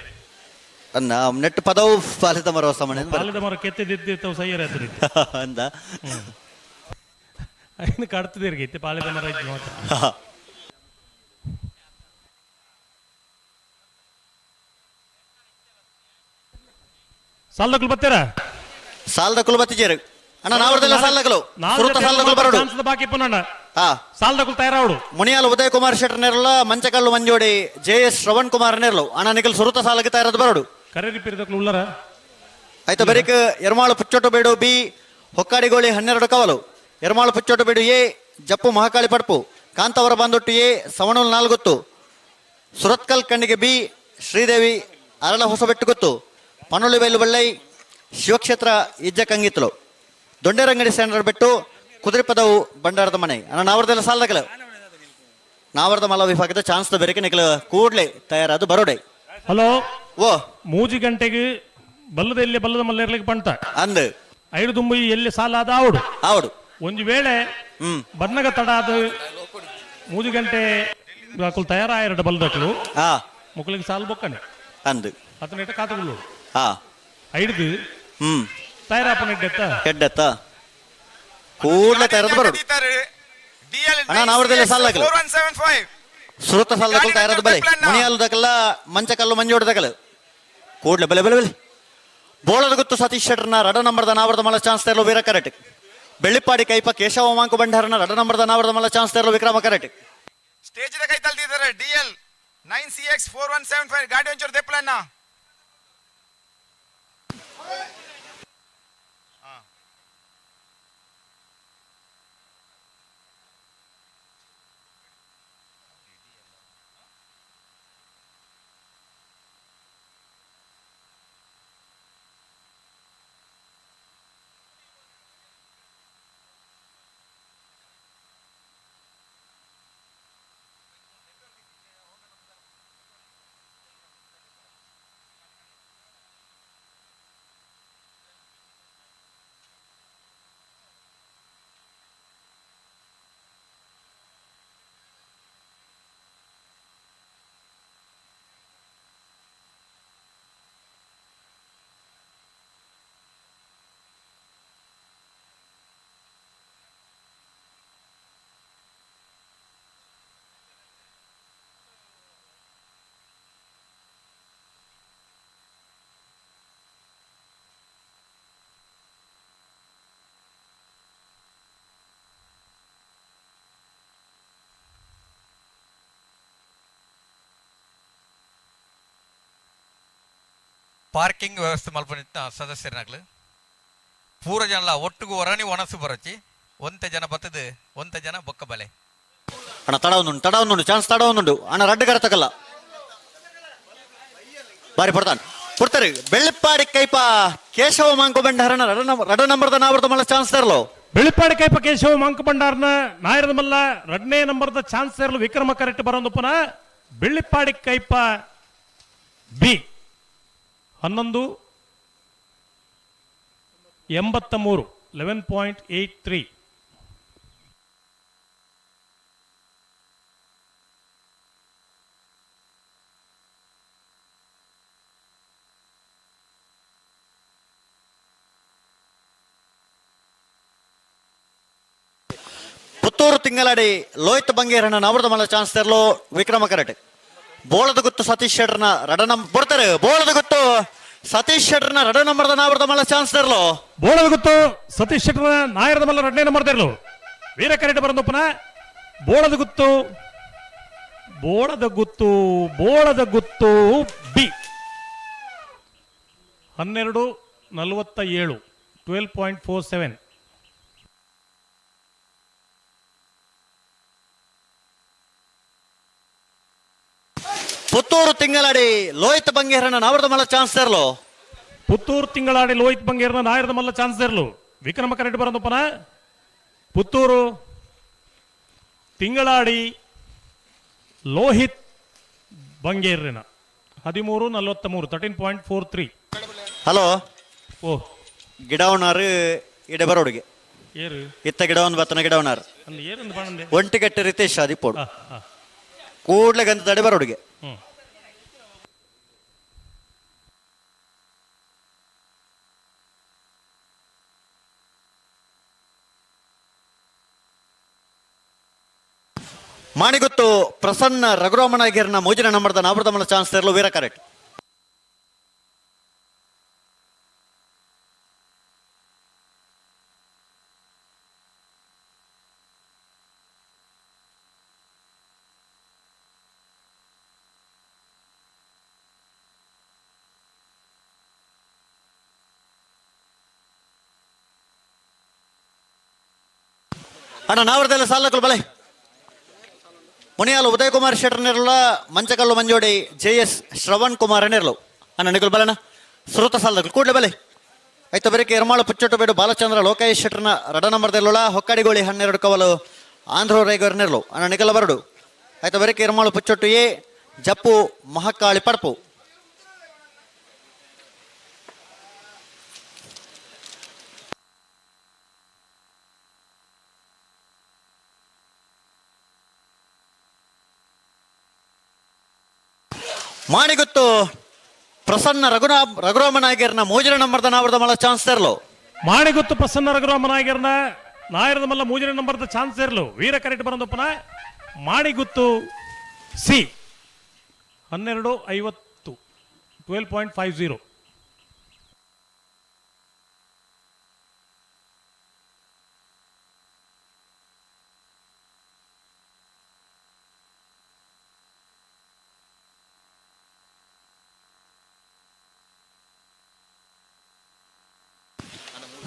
ಅನ್ನ ನೆಟ್ ಪದವು ಪಾಲಿದ ಮರ ಹೊಸಮನೆ ಪಾಲಿದ ಮರ ಕೆತ್ತಿದ್ದಿತ್ತು ಸೈಯರ್ ಆಯ್ತು ಅಂದ ಐನು ಕಡ್ತದಿರ್ಗೆ ಇತ್ತೆ ಪಾಲಿದ ಮರ ಇದ್ದು ಮಾತ್ರ. ಸಾಲದಕ್ಕಲು ಬತ್ತೀರಾ? ಸಾಲದಕ್ಕಲು ಬತ್ತಿಜೇರು ಅಣ್ಣ ನಾವರ್ದೆಲ್ಲ ಸಾಲದಕ್ಕಲು ಸುರುತ ಸಾಲದಕ್ಕಲು ಬರೋಡು ಬಾಕಿ ಪುನಣ್ಣ ಹಾ ಸಾಲದಕ್ಕಲು ತಯಾರಾವಡು. ಮುನಿಯಾಲ್ ಉದಯ್ ಕುಮಾರ್ ಶೆಟ್ಟರ್ ನೇರಲ, ಮಂಚಕಲ್ಲು ಮಂಜೋಡಿ ಜೆ ಎಸ್ ಶ್ರವಣ್ ಕುಮಾರ್ ನೇರಲು. ಅಣ್ಣ ನಿಖಲ್ ಸುರುತ ಸಾಲಕ್ಕೆ ತಯಾರದು ಬರೋಡು. ಕರೆರಿ ಪಿರಿದಕ್ಕಲು ಉಳ್ಳರ ಆಯ್ತು. ಬರೀಕ್ ಎರ್ಮಾಳು ಪುಚ್ಚೊಟ್ಟು ಬೇಡು ಬಿ ಹೊಕ್ಕಾಡಿಗೋಳಿ 12 ಕವಲು, ಎರ್ಮಾಳು ಪುಚ್ಚೊಟ್ಟು ಬೇಡು ಎ ಜಪ್ಪು ಮಹಾಕಾಳಿ ಪಡ್ಪು, ಕಾಂತಾವರ ಬಂದೊಟ್ಟು ಎ ಸವಣೂಲ್ ನಾಲ್ಗೊತ್ತು, ಸುರತ್ಕಲ್ ಕಣ್ಣಿಗೆ ಬಿ ಶ್ರೀದೇವಿ ಅರಳ ಹೊಸಬೆಟ್ಟು ಗೊತ್ತು, ಪನೊಳ್ಳಿ ಬೈಲು ಬಳ್ಳೈ ಶಿವಕ್ಷೇತ್ರ ಇಜ್ಜ ಕಂಗಿತ್ತಲು, ದೊಡ್ಡರಂಗಡಿ ಸ್ಟ್ಯಾಂಡರ್ಡ್ ಬೆಟ್ಟು, ಕುದುರೆಪದವು ಭಂಡಾರದ ಮನೆ. ಅಣ್ಣ ನಾವರ್ದೆಲ್ಲ ಸಾಲದಕಲ ನಾವರ್ದ ಮಲ್ಲ ವಿಭಾಗದ ಚಾನ್ಸ್ ಬೇರೆಕೆ ನಿಖಲ ಕೂಡ್ಲೆ ತಯಾರಾದ ಬರೋಡೆ. ಹಲೋ ಓ ಮೂಜಿ ಗಂಟೆಗೆ ಬಲ್ಲದ ಎಲ್ಲಿ ಬಲ್ಲದ ಮಲ್ಲ ಇರ್ಲಿಕ್ಕೆ ಪಂಟ ಅಂದ್ ಐದು ತುಂಬಿ ಎಲ್ಲಿ ಸಾಲ ಅದ ಆವಡು ಆವಡು. ಒಂದು ವೇಳೆ ಬನ್ನಗ ತಡ ಅದು ಮೂಜಿ ಗಂಟೆ ಅಕುಲು ತಯಾರಾಯರಡು ಬಲ್ಲದಕ್ಲು ಮುಕ್ಕಳಿಗೆ ಸಾಲ ಬೊಕ್ಕನೆ ಅಂದ್ ಅತನ ಇಟ್ಟ ಕಾತುಗಳು ಹಾ ಐದು ತಯಾರಾಪನ ಎಡ್ಡೆತ್ತ ಎಡ್ಡೆತ್ತ ಕೂಡಲೇ ತಯಾರದ ಬರೋಡು. ಅಣ್ಣ ನಾವರ್ದೆಲ್ಲ ಸಾಲದಕಲು ಸುರತ ಸಾಲದಕಲು ತಯಾರದ ಬಲೆ ಮುನಿಯಾಲು ದಕಲ್ಲ ಮಂಚಕಲ್ಲು ಮಂಜೋಡು ದಕಲು ಕೂಡಲೇ ಬಲೆ ಬಲೆ ಬಲೆ. ಬೋಳದ ಗುತ್ತು ಸತೀಶ್ ಶೆಟ್ಟರ್ನ ರಡ ನಂಬರ್ದ ನಾವರ್ದ ಮಲ್ಲ ಚಾನ್ಸ್ ತೇರಲು ವೀರ ಕರೆಟ್. ಬೆಳ್ಳಿಪ್ಪಾಡಿ ಕೈಪ ಕೇಶವ ಮಾಂಕು ಭಂಡಾರನ ರಡ ನಂಬರ್ದ ನಾವರ್ದ ಮಲ್ಲ ಚಾನ್ಸ್ ತೇರಲು ವಿಕ್ರಮ ಕರೆಟ್. ಸ್ಟೇಜ್ ಕೈ ತಲ್ತಿದ್ದಾರೆ DL 9CX 4175 ಗಾಡಿ ಒಂಚೂರು ದೆಪ್ಪಲಣ್ಣ. ಪಾರ್ಕಿಂಗ್ ವ್ಯವಸ್ಥೆ ಮಲ್ಪನಿತ್ತ ಸದಸ್ಯರನಾಗ್ಲು ಪೂರ ಜನಲ ಒಟ್ಟುಗು ಒರಣಿ ಒಣಸು ಬರಚಿ ಒಂತೆ ಜನ ಬತ್ತದು ಒಂತೆ ಜನ ಬೊಕ್ಕ ಬಲೆ. ಅಣ್ಣ ತಡ ಒಂದುಂಡು, ತಡ ಒಂದುಂಡು, ಚಾನ್ಸ್ ತಡ ಒಂದುಂಡು ಅಣ್ಣ. ರಡ್ಡು ಕರತಕಲ್ಲ ಬಾರಿ ಪಡ್ತಾನೆ ಪುಡ್ತಾರೆ. ಬೆಳ್ಳಿಪ್ಪಾಡಿ ಕೈಪ ಕೇಶವ ಮಾಂಕು ಭಂಡಾರನ ರಡ ನಂಬರ್ದ ನಾವರ್ದ ಮಲ್ಲ ಚಾನ್ಸ್ ತರಲು. ಬೆಳ್ಳಿಪ್ಪಾಡಿ ಕೈಪ ಕೇಶವ ಮಾಂಕು ಭಂಡಾರನ ನಾಯರದ ಮಲ್ಲ ರಡ್ನೇ ನಂಬರ್ದ ಚಾನ್ಸ್ ತರಲು ವಿಕ್ರಮ ಕರೆಕ್ಟ್ ಬರೋದಪ್ಪನ Bellippadi Kaipa B 11.83, 11.83. Puttur Tingaladi Lohith ಬಂಗೇರಣ್ಣ ನಾವೃತ ಮಲ್ಲ ಚಾನ್ಸ್ ತೆರಲು ವಿಕ್ರಮ ಕರೆಟ್. ಬೋಳದ ಗುತ್ತು ಸತೀಶ್ ಶೆಟ್ಟರ್ನ ರಡ ನಂಬರ್ ಬರ್ತಾರೆ. ಬೋಳದ ಗುತ್ತು ಸತೀಶ್ ಶೆಟ್ಟರ್ನ ರಡ ನಂಬರ್ದ ನಾವೃತ ಮಲ್ಲ ಚಾನ್ಸ್ ತೆರಲು. ಬೋಳದ ಗುತ್ತು ಸತೀಶ್ ಶೆಟ್ಟರ್ನ ನಾಯರದ ಮಲ್ಲ ರಡನೇ ನಂಬರ್ ತೆರಲು. ವೀರ ಕರೆಟ್ ಬರಂದೊಪ್ಪನ ಬೋಳದ ಗುತ್ತು, ಬೋಳದ ಗುತ್ತು, ಬೋಳದ ಗುತ್ತು ಬಿ 12.47, 12.47. ಪುತ್ತೂರು ತಿಂಗಳಾಡಿ ಲೋಹಿತ್ ಬಂಗೇರನ ನಾವರದ ಮಲ್ಲ ಚಾನ್ಸ್ ತೆರಲು. ಪುತ್ತೂರು ತಿಂಗಳಾಡಿ ಲೋಹಿತ್ ಬಂಗೇರನ ನಾಯರದ ಮಲ್ಲ ಚಾನ್ಸ್ ತೆರಲು. ವಿಕ್ರಮ ಕರೆಟ್ ಬರಂದೊಪ್ಪನ ಪುತ್ತೂರು ತಿಂಗಳಾಡಿ ಲೋಹಿತ್ ಬಂಗೇರಿನ 13.43, 13.43. ಹಲೋ ಓ ಗಿಡವನಾರು ಇಡೆ ಬರೋಡಿಗೆ ಏರು ಇತ್ತ ಗಿಡವನ್ ಬತ್ತನ ಗಿಡವನಾರು ಅಂದ್ ಏರಂದು ಬಾಣಂದೆ ಒಂಟಿಗಟ್ಟೆ ರಿತೇಶ್ ಆದಿಪೋಡು ಕೂಡ್ಲೆ ಗಂಧ ತಡೆ ಬರೋಡಿಗೆ. ಮಾಣಿಗುತ್ತು ಪ್ರಸನ್ನ ರಘುರಾಮನಾಗಿರ್ನ ಮೋಜಿನ ನಂಬರ್ದ ನಾವೃತಮನ ಚಾನ್ಸ್ ತೆರಲು ವೀರ ಕರೆಕ್ಟ್. ಅಣ್ಣ ನಾವರದಲ್ಲ ಸಾಲಕ್ಕಲು ಬಲೆ ಮುನಿಯಾಲು ಉದಯಕುಮಾರ್ ಶೆಟ್ಟರ್ ನೆರಳ ಮಂಚಕಲ್ಲು ಮಂಜೋಡಿ ಜೆ ಎಸ್ ಶ್ರವಣ್ ಕುಮಾರ್ ನೆರಳು ಅಣ್ಣ ನಿಕುಲ್ ಬಲನ ಶ್ರೋತ ಸಾಲದಕ್ಕಲು ಕೂಡಲೇ ಬಲೆ ಆಯ್ತು ಬರೀಕೆ ಎರ್ಮಾಳು ಪುಚ್ಚೊಟ್ಟು ಬೇಡು ಬಾಲಚಂದ್ರ ಲೋಕೇಶ್ ಶೆಟ್ಟರ್ನ ರಡ ನಂಬರ್ದೆಲ್ಲುಳ ಹೊಕ್ಕಾಡಿಗೋಳಿ 12 ಕವಲು ಆಂಧ್ರ ರೇಗರ್ ನೆರಳು ಅಣ್ಣ ನಿಕಲ ಬರಡು ಆಯ್ತು ಬರೀಕೆ ಎರ್ಮಾಳು ಪುಚ್ಚೊಟ್ಟು ಎ ಜಪ್ಪು ಮಹಾಕಾಳಿ ಪಡ್ಪು. ಮಾಣಿಗುತ್ತು ಪ್ರಸನ್ನ ರಘುರಾಮ ನಾಯಕರ್ನ ಮೂಜನ ನಂಬರ್ದ ನಾವರದ ಮಲ್ಲ ಚಾನ್ಸ್ ತೆರಲು. ಮಾಣಿಗುತ್ತು ಪ್ರಸನ್ನ ರಘುರಾಮ ನಾಯಕರ್ನ ನಾಯರದ ಮಲ್ಲ ಮೂಜನ ನಂಬರ್ದ ಚಾನ್ಸ್ ತೆರಲು. Veera correct ಬರಂದೊಪ್ಪನ ಮಾಣಿಗುತ್ತು C 12.50, 12.50.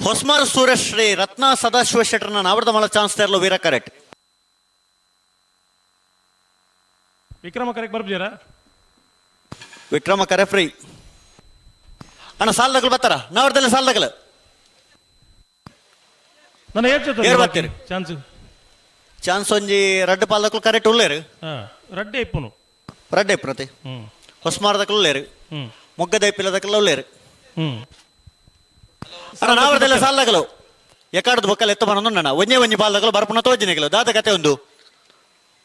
ಹೊಸ್ಮಾರು ಸೂರ್ಯಶ್ರೀ ರತ್ನ ಸದಾಶಿವ ಶೆಟ್ಟರ್ನ ನಾವರದ ಮಲ್ಲ ಚಾನ್ಸ್ ತೆರಲು ವೀರ ಕರೆಕ್ಟ್. ವಿಕ್ರಮ ಕರೆಕ್ಟ್ ಬರ್ಬಿದ್ದೀರಾ? ವಿಕ್ರಮ ಕರೆ ಫ್ರೀ ಅಣ್ಣ ಸಾಲದಗಳು ಬರ್ತಾರ ನಾವರದಲ್ಲಿ ಸಾಲದಗಳು ನನ್ನ ಏರ್ ಬರ್ತೀರಿ ಚಾನ್ಸ್ ಚಾನ್ಸ್ ಒಂಜಿ ರಡ್ಡು ಪಾಲ್ದಕ್ಲು ಕರೆಕ್ಟ್ ಉಳ್ಳೇರು ರಡ್ಡೆ ಇಪ್ಪುನು ರಡ್ಡೆ ಇಪ್ಪುನತೆ ಹೊಸ್ಮಾರದಕ್ಲು ಉಳ್ಳೇರು ಮೊಗ್ಗದ ಇಪ್ಪಿಲ್ಲದಕ್ಕೆಲ್ಲ ಉಳ್ಳೇರು ಅಣ್ಣ ನಾವರದೆಲ್ಲ ಸಾಲದಗಳು ಎಕಾಡದ ಬೊಕ್ಕಲ್ ಎತ್ತ ಬರೋಣ ಒಂಜೇ ಒಂಜಿ ಪಾಲ್ದಕಲು ಬರ್ಪುನ ತೋಜಿನಿಗಳು ದಾದ ಕತೆ ಒಂದು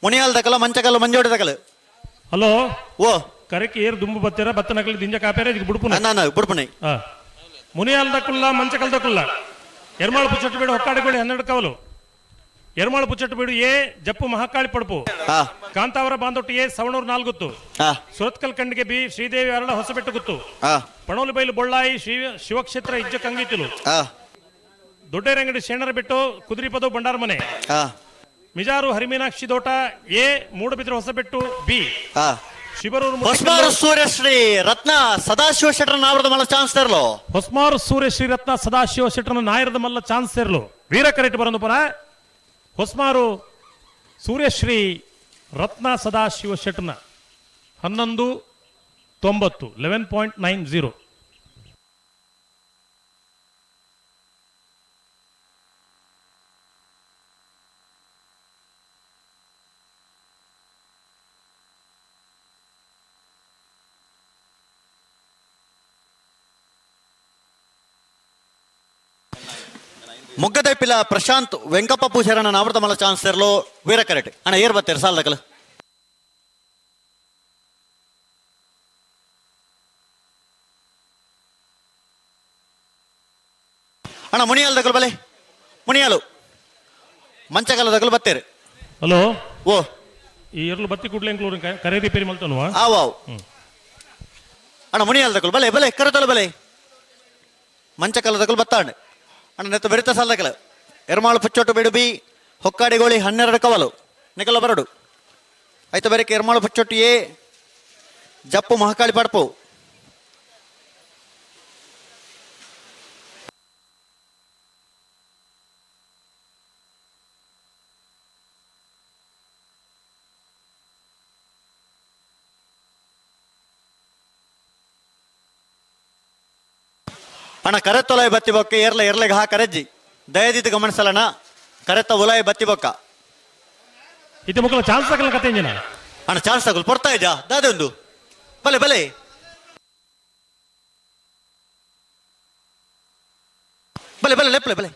ಮುನಿಯಾಲ್ದಕಲ ಮಂಚಕಲ್ಲು ಮಂಜೋಡಿದಕಲು. ಹಲೋ ಓ ಕರೆಕ್ ಏರ್ ದುಂಬು ಬತ್ತೀರ ಬತ್ತನಕಲಿ ದಿಂಜ ಕಾಪೇರೆ ಬುಡ್ಪುನ ಬುಡ್ಪುನ ಮುನಿಯಾಲ್ದಕುಲ್ಲ ಮಂಚಕಲ್ದಕುಲ್ಲ ಎರ್ಮಾಳು ಪುಚ್ಚಟ್ಟು ಬೇಡು ಹೊಕ್ಕಾಡಿಗೋಳಿ 12 ಕವಲು ಎರ್ಮಾಳು ಪುಚ್ಚಟ್ಟು ಬೇಡು ಎ ಜಪ್ಪು ಮಹಾಕಾಳಿ ಪಡುಪು ಕಾಂತಾವರ ಬಾಂದೊಟ್ಟು ಎ ಸವಣೂರು ನಾಲ್ಗುತ್ತು ಸುರತ್ಕಲ್ ಖಂಡಿಗೆ ಬಿ ಶ್ರೀದೇವಿ ಅರಳ ಹೊಸಬೆಟ್ಟು ಗುತ್ತು ಪಣೋಲಿಬೈಲು ಬೊಳ್ಳಾಯಿ ಶ್ರೀ ಶಿವಕ್ಷೇತ್ರ ಇಜ್ಜ ಕಂಗೀತಿಲು ದೊಡ್ಡೇರಂಗಡಿ ಶೇಣರ ಬಿಟ್ಟು ಕುದುರಿಪದು ಭಂಡಾರಮನೆ ಮಿಜಾರು ಹರಿಮೀನಾಕ್ಷಿ ದೋಟ ಎ ಮೂಡಬಿದ್ರೆ ಹೊಸಬೆಟ್ಟು ಬಿ ಶಿಬರೂರು ಹೊಸ್ಮಾರು ಸೂರ್ಯಶ್ರೀ ರತ್ನ ಸದಾಶಿವ ಶೆಟ್ಟರ್ ನಾವರದ ಮಲ್ಲ ಚಾನ್ಸ್ ತೆರಲು. ಹೊಸ್ಮಾರು ಸೂರ್ಯಶ್ರೀ ರತ್ನ ಸದಾಶಿವ ಶೆಟ್ಟರ್ನ ನಾಯರದ ಮಲ್ಲ ಚಾನ್ಸ್ ತೆರಲು. ವೀರ ಕರೆಕ್ಟ್ ಬರಂದು ಪರ ಹೊಸ್ಮಾರು ಸೂರ್ಯಶ್ರೀ ರತ್ನ ಸದಾಶಿವ ಶೆಟ್ಟರ್ನ 11.90, 11.90. ಮೊಗ್ಗದೈಪಿಲ ಪ್ರಶಾಂತ್ ವೆಂಕಪ್ಪ ಪೂಜಾರನ ನಾವೃತ ಮಲ್ಲ ಚಾನ್ಸ್ ಇರಲು ವೀರ ಕರೆಟ್ ಅಣ್ಣ ಏರ್ ಬತ್ತೇರು ಸಾಲದಕಲು ಅಣ್ಣ ಮುನಿಯಾಲ್ ದಕಲು ಬಲೆ ಮುನಿಯಾಲು ಮಂಚಕಾಲ ದಕಲು ಬತ್ತೇರು. ಹಲೋ ಓ ಈ ಎರ್ಲು ಬತ್ತಿ ಕೂಡ್ಲೆ ಕರೆ ರಿಪೇರಿ ಮಲ್ತನುವ ಆವ್ ಆವ್ ಅಣ್ಣ ಮುನಿಯಾಲ್ ದಕಲು ಬಲೆ ಬಲೆ ಕರತಲು ಬಲೆ ಮಂಚಕಾಲ ದಕಲು ಬತ್ತಾಂಡ್ ಅಣ್ಣ ನೆತ್ತ ಬೆರಿತ ಸಾಲದಕಲ ಎರ್ಮಾಳು ಪುಚ್ಚೊಟ್ಟು ಬೇಡು ಬಿ ಹೊಕ್ಕಾಡಿಗೋಳಿ 12 ಕವಲು ನಿಕಲ ಬರಡು ಆಯ್ತು ಬೇರೆ ಎರ್ಮಾಳು ಪುಚ್ಚೊಟ್ಟು ಎ ಜಪ್ಪು ಮಹಾಕಾಳಿ ಪಡ್ಪು. ಅಣ್ಣ ಕರೆತ್ತೊಲಾಯ್ ಬತ್ತಿ ಬೊಕ್ಕ ಏರ್ಲ ಎರ್ಲೆಗೆ ಹಾ ಕರೆಜ್ಜಿ ದಯದಿದ್ದು ಗಮನಿಸಲಣ್ಣ ಕರೆತ್ತ ಉಲಾಯ್ ಬತ್ತಿ ಬೊಕ್ಕ ಇದು ಮಕ್ಕಳ ಚಾನ್ಸ್ ತಗಲ್ಲ ಕತೆ ಇಂಜಿನ ಅಣ್ಣ ಚಾನ್ಸ್ ತಗಲ್ ಪೊರ್ತಾ ಇದ್ಯಾ ದಾದೆ ಒಂದು ಬಲೆ ಬಲೆ ಬಲೆ ಬಲೆ ಲೆಪ್ಲೆ ಬಲೆ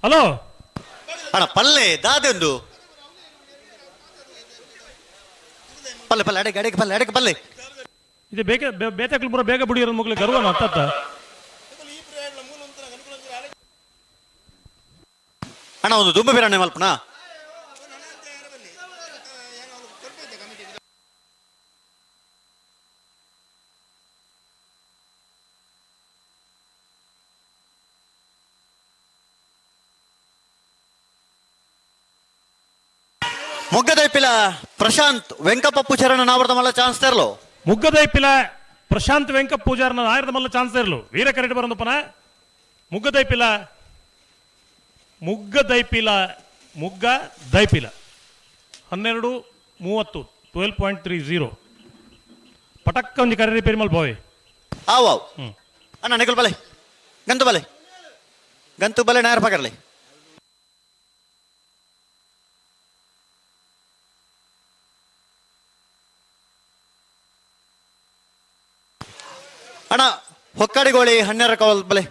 ಹಲೋ ಅಣ್ಣ ಪಲ್ಲೆ ದಾದೆ ಒಂದು ಪಲ್ಲೆ ಪಲ್ಲೆ ಅಡೆಗೆ ಅಡೆಗೆ ಪಲ್ಲೆ ಅಡೆಗೆ ಪಲ್ಲೆ ಇದು ಬೇಗ ಬೇತಕ್ಲು ಪೂರ ಬೇಗ ಬುಡಿಯರ ಮಗ್ಳು ಗರ್ವನ ಅತ್ತತ್ತ ಅಣ್ಣ ಒಂದು ದುಂಬ ಬಿರಾಣಿ ಮಲ್ಪನ ಮೊಗ್ಗದೈಪಿಲ ಪ್ರಶಾಂತ್ ವೆಂಕಪ್ಪ ಪೂಜಾರನ ನಾವರ್ದ ಮಲ್ಲ ಚಾನ್ಸ್ ತರಲು. ಮುಗ್ಗದೈಪಿಲ ಪ್ರಶಾಂತ್ ವೆಂಕಪ್ಪ ಪೂಜಾರನ ಆಯರದ ಮಲ್ಲ ಚಾನ್ಸ್ ತರಲು ವೀರ ಕರೆಟ್ ಬರಂದಪ್ಪನ ಮುಗ್ಗದೈಪಿಲ ಮುಗ್ಗದೈಪಿಲ ಮುಗ್ಗ ದೈಪಿಲ 12:30 12.30 ಪಟಕ್ಕ ಒಂಜಿ ಕರೆ ರಿಪೇರಿ ಮಲ್ ಬಾಯ್. ಆವ್ ಆವ್ ಅಣ್ಣ ನೆಗಲ್ ಬಲೆ ಗಂತು ಬಲೆ ಗಂತು ಬಲೆ ನಾಯರ್ ಪಕರ್ಲಿ. ಅಣ್ಣ ಹೊಕ್ಕಾಡಿಗೋಳಿ 12 ಕವಲ್ ಬಲೆ.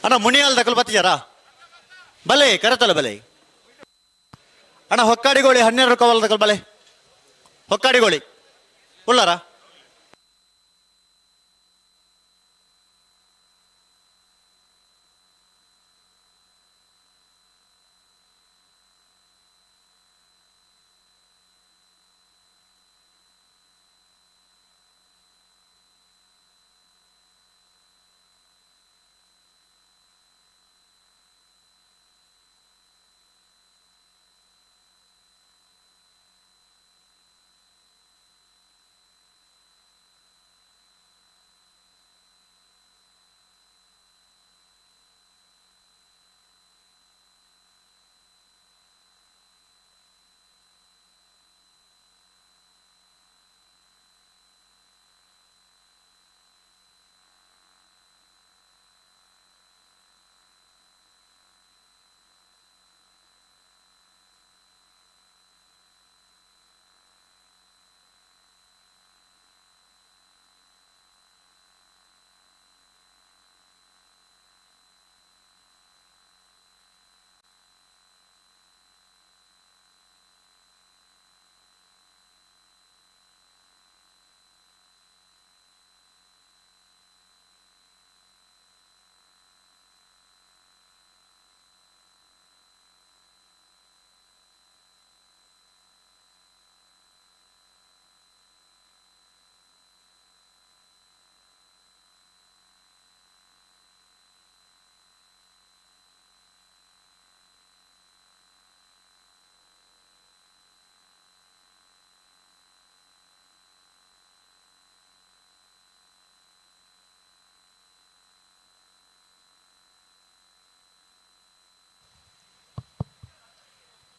ಅಣ್ಣ ಮುನಿಯಾಲ್ ದಕಲ್ ಬತ್ತಿಜಾರ ಬಲೆ ಕರತಲ ಬಲೆ. ಅಣ್ಣ ಹೊಕ್ಕಾಡಿಗೋಳಿ 12 ಕವಲ್ ದಕಲ್ ಬಲೆ ಹೊಕ್ಕಾಡಿಗೋಳಿ ಉಳ್ಳಾರ.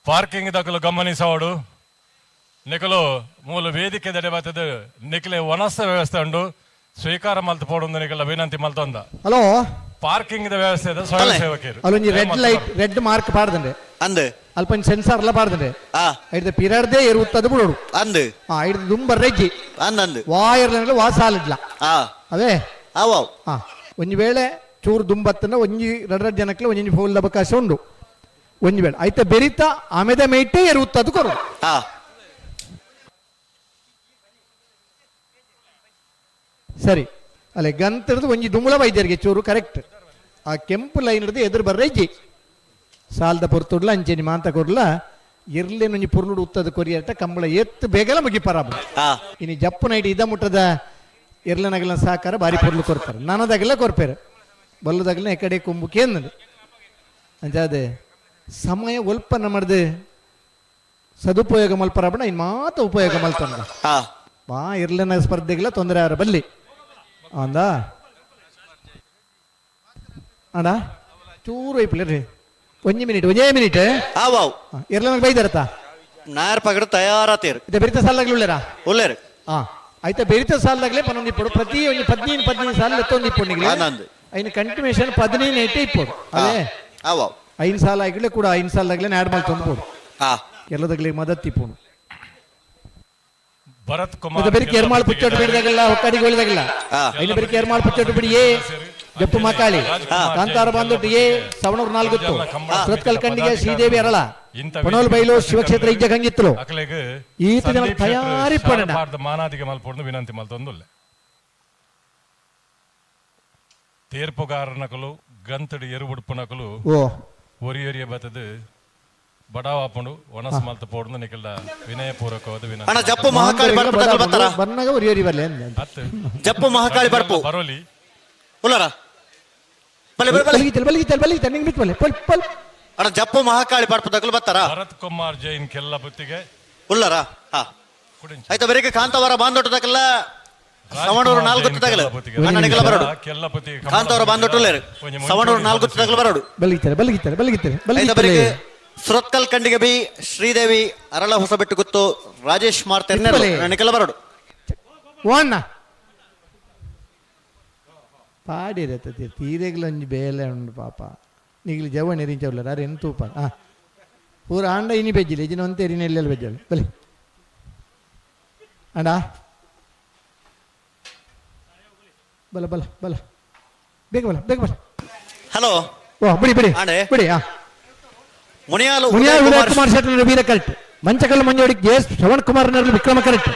ಪಾರ್ಕಿಂಗ್ ದಕಲು ಗಮನಿಸೋಡು ನಿಕಲು ಮೂಲ ವೇದಿಕೆ ದಡೆ ನಿಕಲೆ ವನಸ್ಸ ವ್ಯವಸ್ಥೆ ಉಂಡು ಸ್ವೀಕಾರ ಮಲ್ತು ಪೋಡುಂದು ನಿಕಲ ವಿನಂತಿ ಮಲ್ತೊಂದ. ಹಲೋ, ಪಾರ್ಕಿಂಗ್ the ವ್ಯವಸ್ಥೆ ಇದೆ ಸ್ವಯಂ ಸೇವಕರು. ಅಲ್ಲೊಂಜಿ ರೆಡ್ ಲೈಟ್ ರೆಡ್ ಮಾರ್ಕ್ ಪಾಡ್ದಂಡೆ ಅಂದ್ ಅಲ್ಪ ಒಂಜಿ ಸೆನ್ಸಾರ್ ಎಲ್ಲ ಪಾಡ್ದಂಡೆ ಐಡ್ದ ಪಿರಡ್ದೆ ಎರುತ್ತದು ಬಿಡೋಡು ಅಂದ್ ಐಡ್ದ ದುಂಬ ರೆಜ್ಜಿ ಅಂದ್ ಅಂದ್ ವಾಯರ್ಲ ವಾ ಸಾಲಿಡ್ಲ ಅವೇ ಒಂಜಿ ವೇಳೆ ಚೂರು ದುಂಬತ್ತನ ಒಂಜಿ ರಡ್ ರಡ್ ಜನಕ್ಕೆ ಒಂಜಿ ಫೋಲ್ ಅವಕಾಶ ಉಂಡು. ಒಂಜಿ ವೇಳೆ ಐತ ಬೆರಿತ ಆಮೇದ ಮೇಟೆ ಎರುತ್ತದು ಕೊರು. ಸರಿ ಅಲ್ಲೇ ಗಂತರದು ಒಂಜಿ ದುಂಬುಳ ವೈದ್ಯರಿಗೆ ಚೂರು ಕರೆಕ್ಟ್ ಆ ಕೆಂಪು ಲೈನ್ ಹಿಡಿದು ಎದುರು ಬರ್ರೈಜಿ ಸಾಲದ ಪೊರ್ತುಡ್ಲ ಅಂಚೆನಿ ಮಾಂತ ಕೊಡ್ಲ ಇರ್ಲೇನೊಂಜಿ ಪುರ್ಲುಡು ಉತ್ತದ ಕೊರಿಯಟ ಕಂಬಳ ಎತ್ತು ಬೇಗಲ ಮುಗಿಪರಾಬ. ಇನಿ ಜಪ್ಪು ನೈಟ್ ಇದ ಮುಟ್ಟದ ಇರ್ಲನಗಲ ಸಹಕಾರ ಬಾರಿ ಪೊರ್ಲು ಕೊರ್ತಾರೆ. ನನದಾಗಲ ಕೊರ್ಪೇರು ಬಲ್ಲದಾಗಲ ಎಕಡೆ ಕೊಂಬುಕೆ ಅಂದದು ಅಂಚಾದೆ ಸಮಯ ಒಲ್ಪ ನಮ್ಮದು ಸದುಪಯೋಗ ಮಲ್ಪರಾಬಣ ಇನ್ ಮಾತ ಉಪಯೋಗ ಮಲ್ತಂದ ಬಾ ಇರ್ಲನ ಸ್ಪರ್ಧೆಗೆಲ್ಲ ತೊಂದರೆ ಆರ ಬಲ್ಲಿ ಅಂದ ಅಣ್ಣ ಚೂರು ಐಪ್ಲಿ ಒಂಜಿ ಮಿನಿಟ್ ಒಂಜೇ ಮಿನಿಟ್ ಇರ್ಲನ ಬೈದಾರತ್ತ ನಾಯರ್ ಪಗಡು ತಯಾರಾತೇರು ಇದೆ ಬೆರಿತ ಸಾಲಾಗ್ಲಿ ಉಳ್ಳೇರಾ ಉಳ್ಳೇರು ಆಯ್ತಾ ಬೆರಿತ ಸಾಲಾಗ್ಲೇ ಪನ್ನೊಂದು ಇಪ್ಪಡು ಪ್ರತಿ ಒಂಜಿ 15 15 ಸಾಲ ಎತ್ತೊಂದು ಇಪ್ಪು ಐನ ಕಂಟಿನ್ಯೂಷನ್ 15 ಏಟೆ ಇಪ್ಪಡು ಅದೇ 5 ಸಾಲ ಆಗಿಡ್ಲೆ ಕೂಡ 5 ಸಾಲದಾಗ್ಲೇ ಆ್ಯಡ್ ಮಲ್ತೊಂದು ಪೋಡು ಎಲ್ಲದಾಗ್ಲಿ ಮದತ್ ಇಪ್ಪುನು. ಭರತ್ ಕುಮಾರ್ ಬೆರಿಕೆ ಎರ್ಮಾಳ್ ಪುಚ್ಚೋಟು ಬಿಡಿದಾಗಲ್ಲ ಹೊಕ್ಕಾಡಿಗೆ ಒಳ್ಳೆದಾಗಲ್ಲ ಐನ ಬೆರಿಕೆ ಎರ್ಮಾಳ್ ಪುಚ್ಚೋಟು ಬಿಡಿ ಎ ಜಪ್ಪು ಮಕಾಳಿ ಕಾಂತಾರ ಬಂದೊಟ್ಟು ಎ ಸವಣೂರು ನಾಲ್ಗುತ್ತು ಸುರತ್ಕಲ್ ಕಂಡಿಗೆ ಶ್ರೀದೇವಿ ಅರಳ ಪಣೋಲ್ ಬೈಲು ಶಿವಕ್ಷೇತ್ರ ಇಜ್ಜ ಗಂಗಿತ್ತಲು ಈತ ಜನ ತಯಾರಿ ಪಡಣ ಮಾನಾದಿಗೆ ಮಲ್ಪೊಂದು ವಿನಂತಿ ಮಲ್ತೊಂದುಲ್ಲ. ತೀರ್ಪುಗಾರನಕಲು ಗಂತಡು ಎರುಬುಡುಪುನಕಲು ಒರಿಯೊರಿಯ ಬತ್ತದು ಬಡಾವಾಪುಂಡು ಒಣಸ್ ಮಲ್ತ ಪೋಡುಂದು ನಿಕಲ್ದ ವಿನಯಪೂರ್ವಕವಾದ ವಿನಂತಿ. ಅಣ್ಣ ಜಪ್ಪು ಮಹಾಕಾಳಿ ಬರ್ಪು ತಕಲ್ ಬತ್ತಾರ ಬನ್ನಗ ಒರಿಯೊರಿ ಬರ್ಲೆ ಜಪ್ಪು ಮಹಾಕಾಳಿ ಬರ್ಪು ಬರೋಲಿ ಉಲ್ಲರ ಬಲೆ ಬಲೆ ಬಲೆ ಬಲೆ ಬಲೆ ಬಲೆ ನಿಂಗೆ ಬಿಟ್ಟು ಬಲೆ ಪಲ್ ಪಲ್. ಅಣ್ಣ ಜಪ್ಪು ಮಹಾಕಾಳಿ ಬರ್ಪು ತಕಲ್ ಬತ್ತಾರ ಭರತ್ ಕುಮಾರ್ ಜೈನ್ ಕೆಲ್ಲ ಬುತ್ತಿಗೆ ಉಲ್ಲರ ಆಯ್ತಾ ಬೆರಿಕೆ ಕಾಂತವರ ಬಾಂದೊಟ್ಟು ತಕಲ್ಲ ಸವಣೂರು ನಾಲ್ಕು ತಗಲ ಅಣ್ಣ ನಿಕಲ ಬರೋಡು ಕಾಂತವರ ಬಾಂದೊಟ್ಟು ಉಲ್ಲೇರು ಸವಣೂರು ನಾಲ್ಕು ತಗಲ ಬರೋಡು ಬಲಗಿತಾರೆ ಬಲಗಿತಾರೆ ಬಲಗಿತಾರೆ ಆಯ್ತಾ ಬೆರಿಕೆ ಸುರತ್ಕಲ್ ಕಂಡಿಗೆ ಬಿ ಶ್ರೀದೇವಿ ಅರಳ ಹೊಸಬೆಟ್ಟು ಗುತ್ತು ರಾಜೇಶ್ ಮಾರ್ತೆರ್ನೆರ್ಲು ನಿಕಲ ಬರೋಡು ಓಣ್ಣ ಪಾಡಿರತ್ತೆ ತೀರೆಗ್ಲೊಂಜಿ ಬೇಲೆ ಉಂಡು ಪಾಪ ನೀಗ್ಲಿ ಜವನ್ ಎರಿಂಚವ್ಲರ ಅರೆ ಎಂತೂಪ ಪೂರ ಆಂಡ ಇನಿ ಬೆಜ್ಜಿಲ್ಲ ಇಜಿನ ಒಂತೆ ಎರಿನ ಎಲ್ಲೆಲ್ಲ ಬೆಜ್ಜಲ್ಲ ಬಲಿ ಅಂಡ ಬಲ ಬಲ ಬಲ ಬೇಗ ಬಲ ಬೇಗ ಬಲ. ಹಲೋ ಓ ಬಿಡಿ ಬಿಡಿ ಬಿಡಿ. ಮುನಿಯಾಲು ಮುನಿಯಾಲು ಉದಯ್ ಕುಮಾರ್ ಶೆಟ್ಟರ್ ವೀರ ಕರೆಕ್ಟ್ ಮಂಚಕಲ್ ಮಂಜೋಡಿ ಎಸ್ ಶ್ರವಣ್ ಕುಮಾರ್ ವಿಕ್ರಮ ಕರೆಕ್ಟ್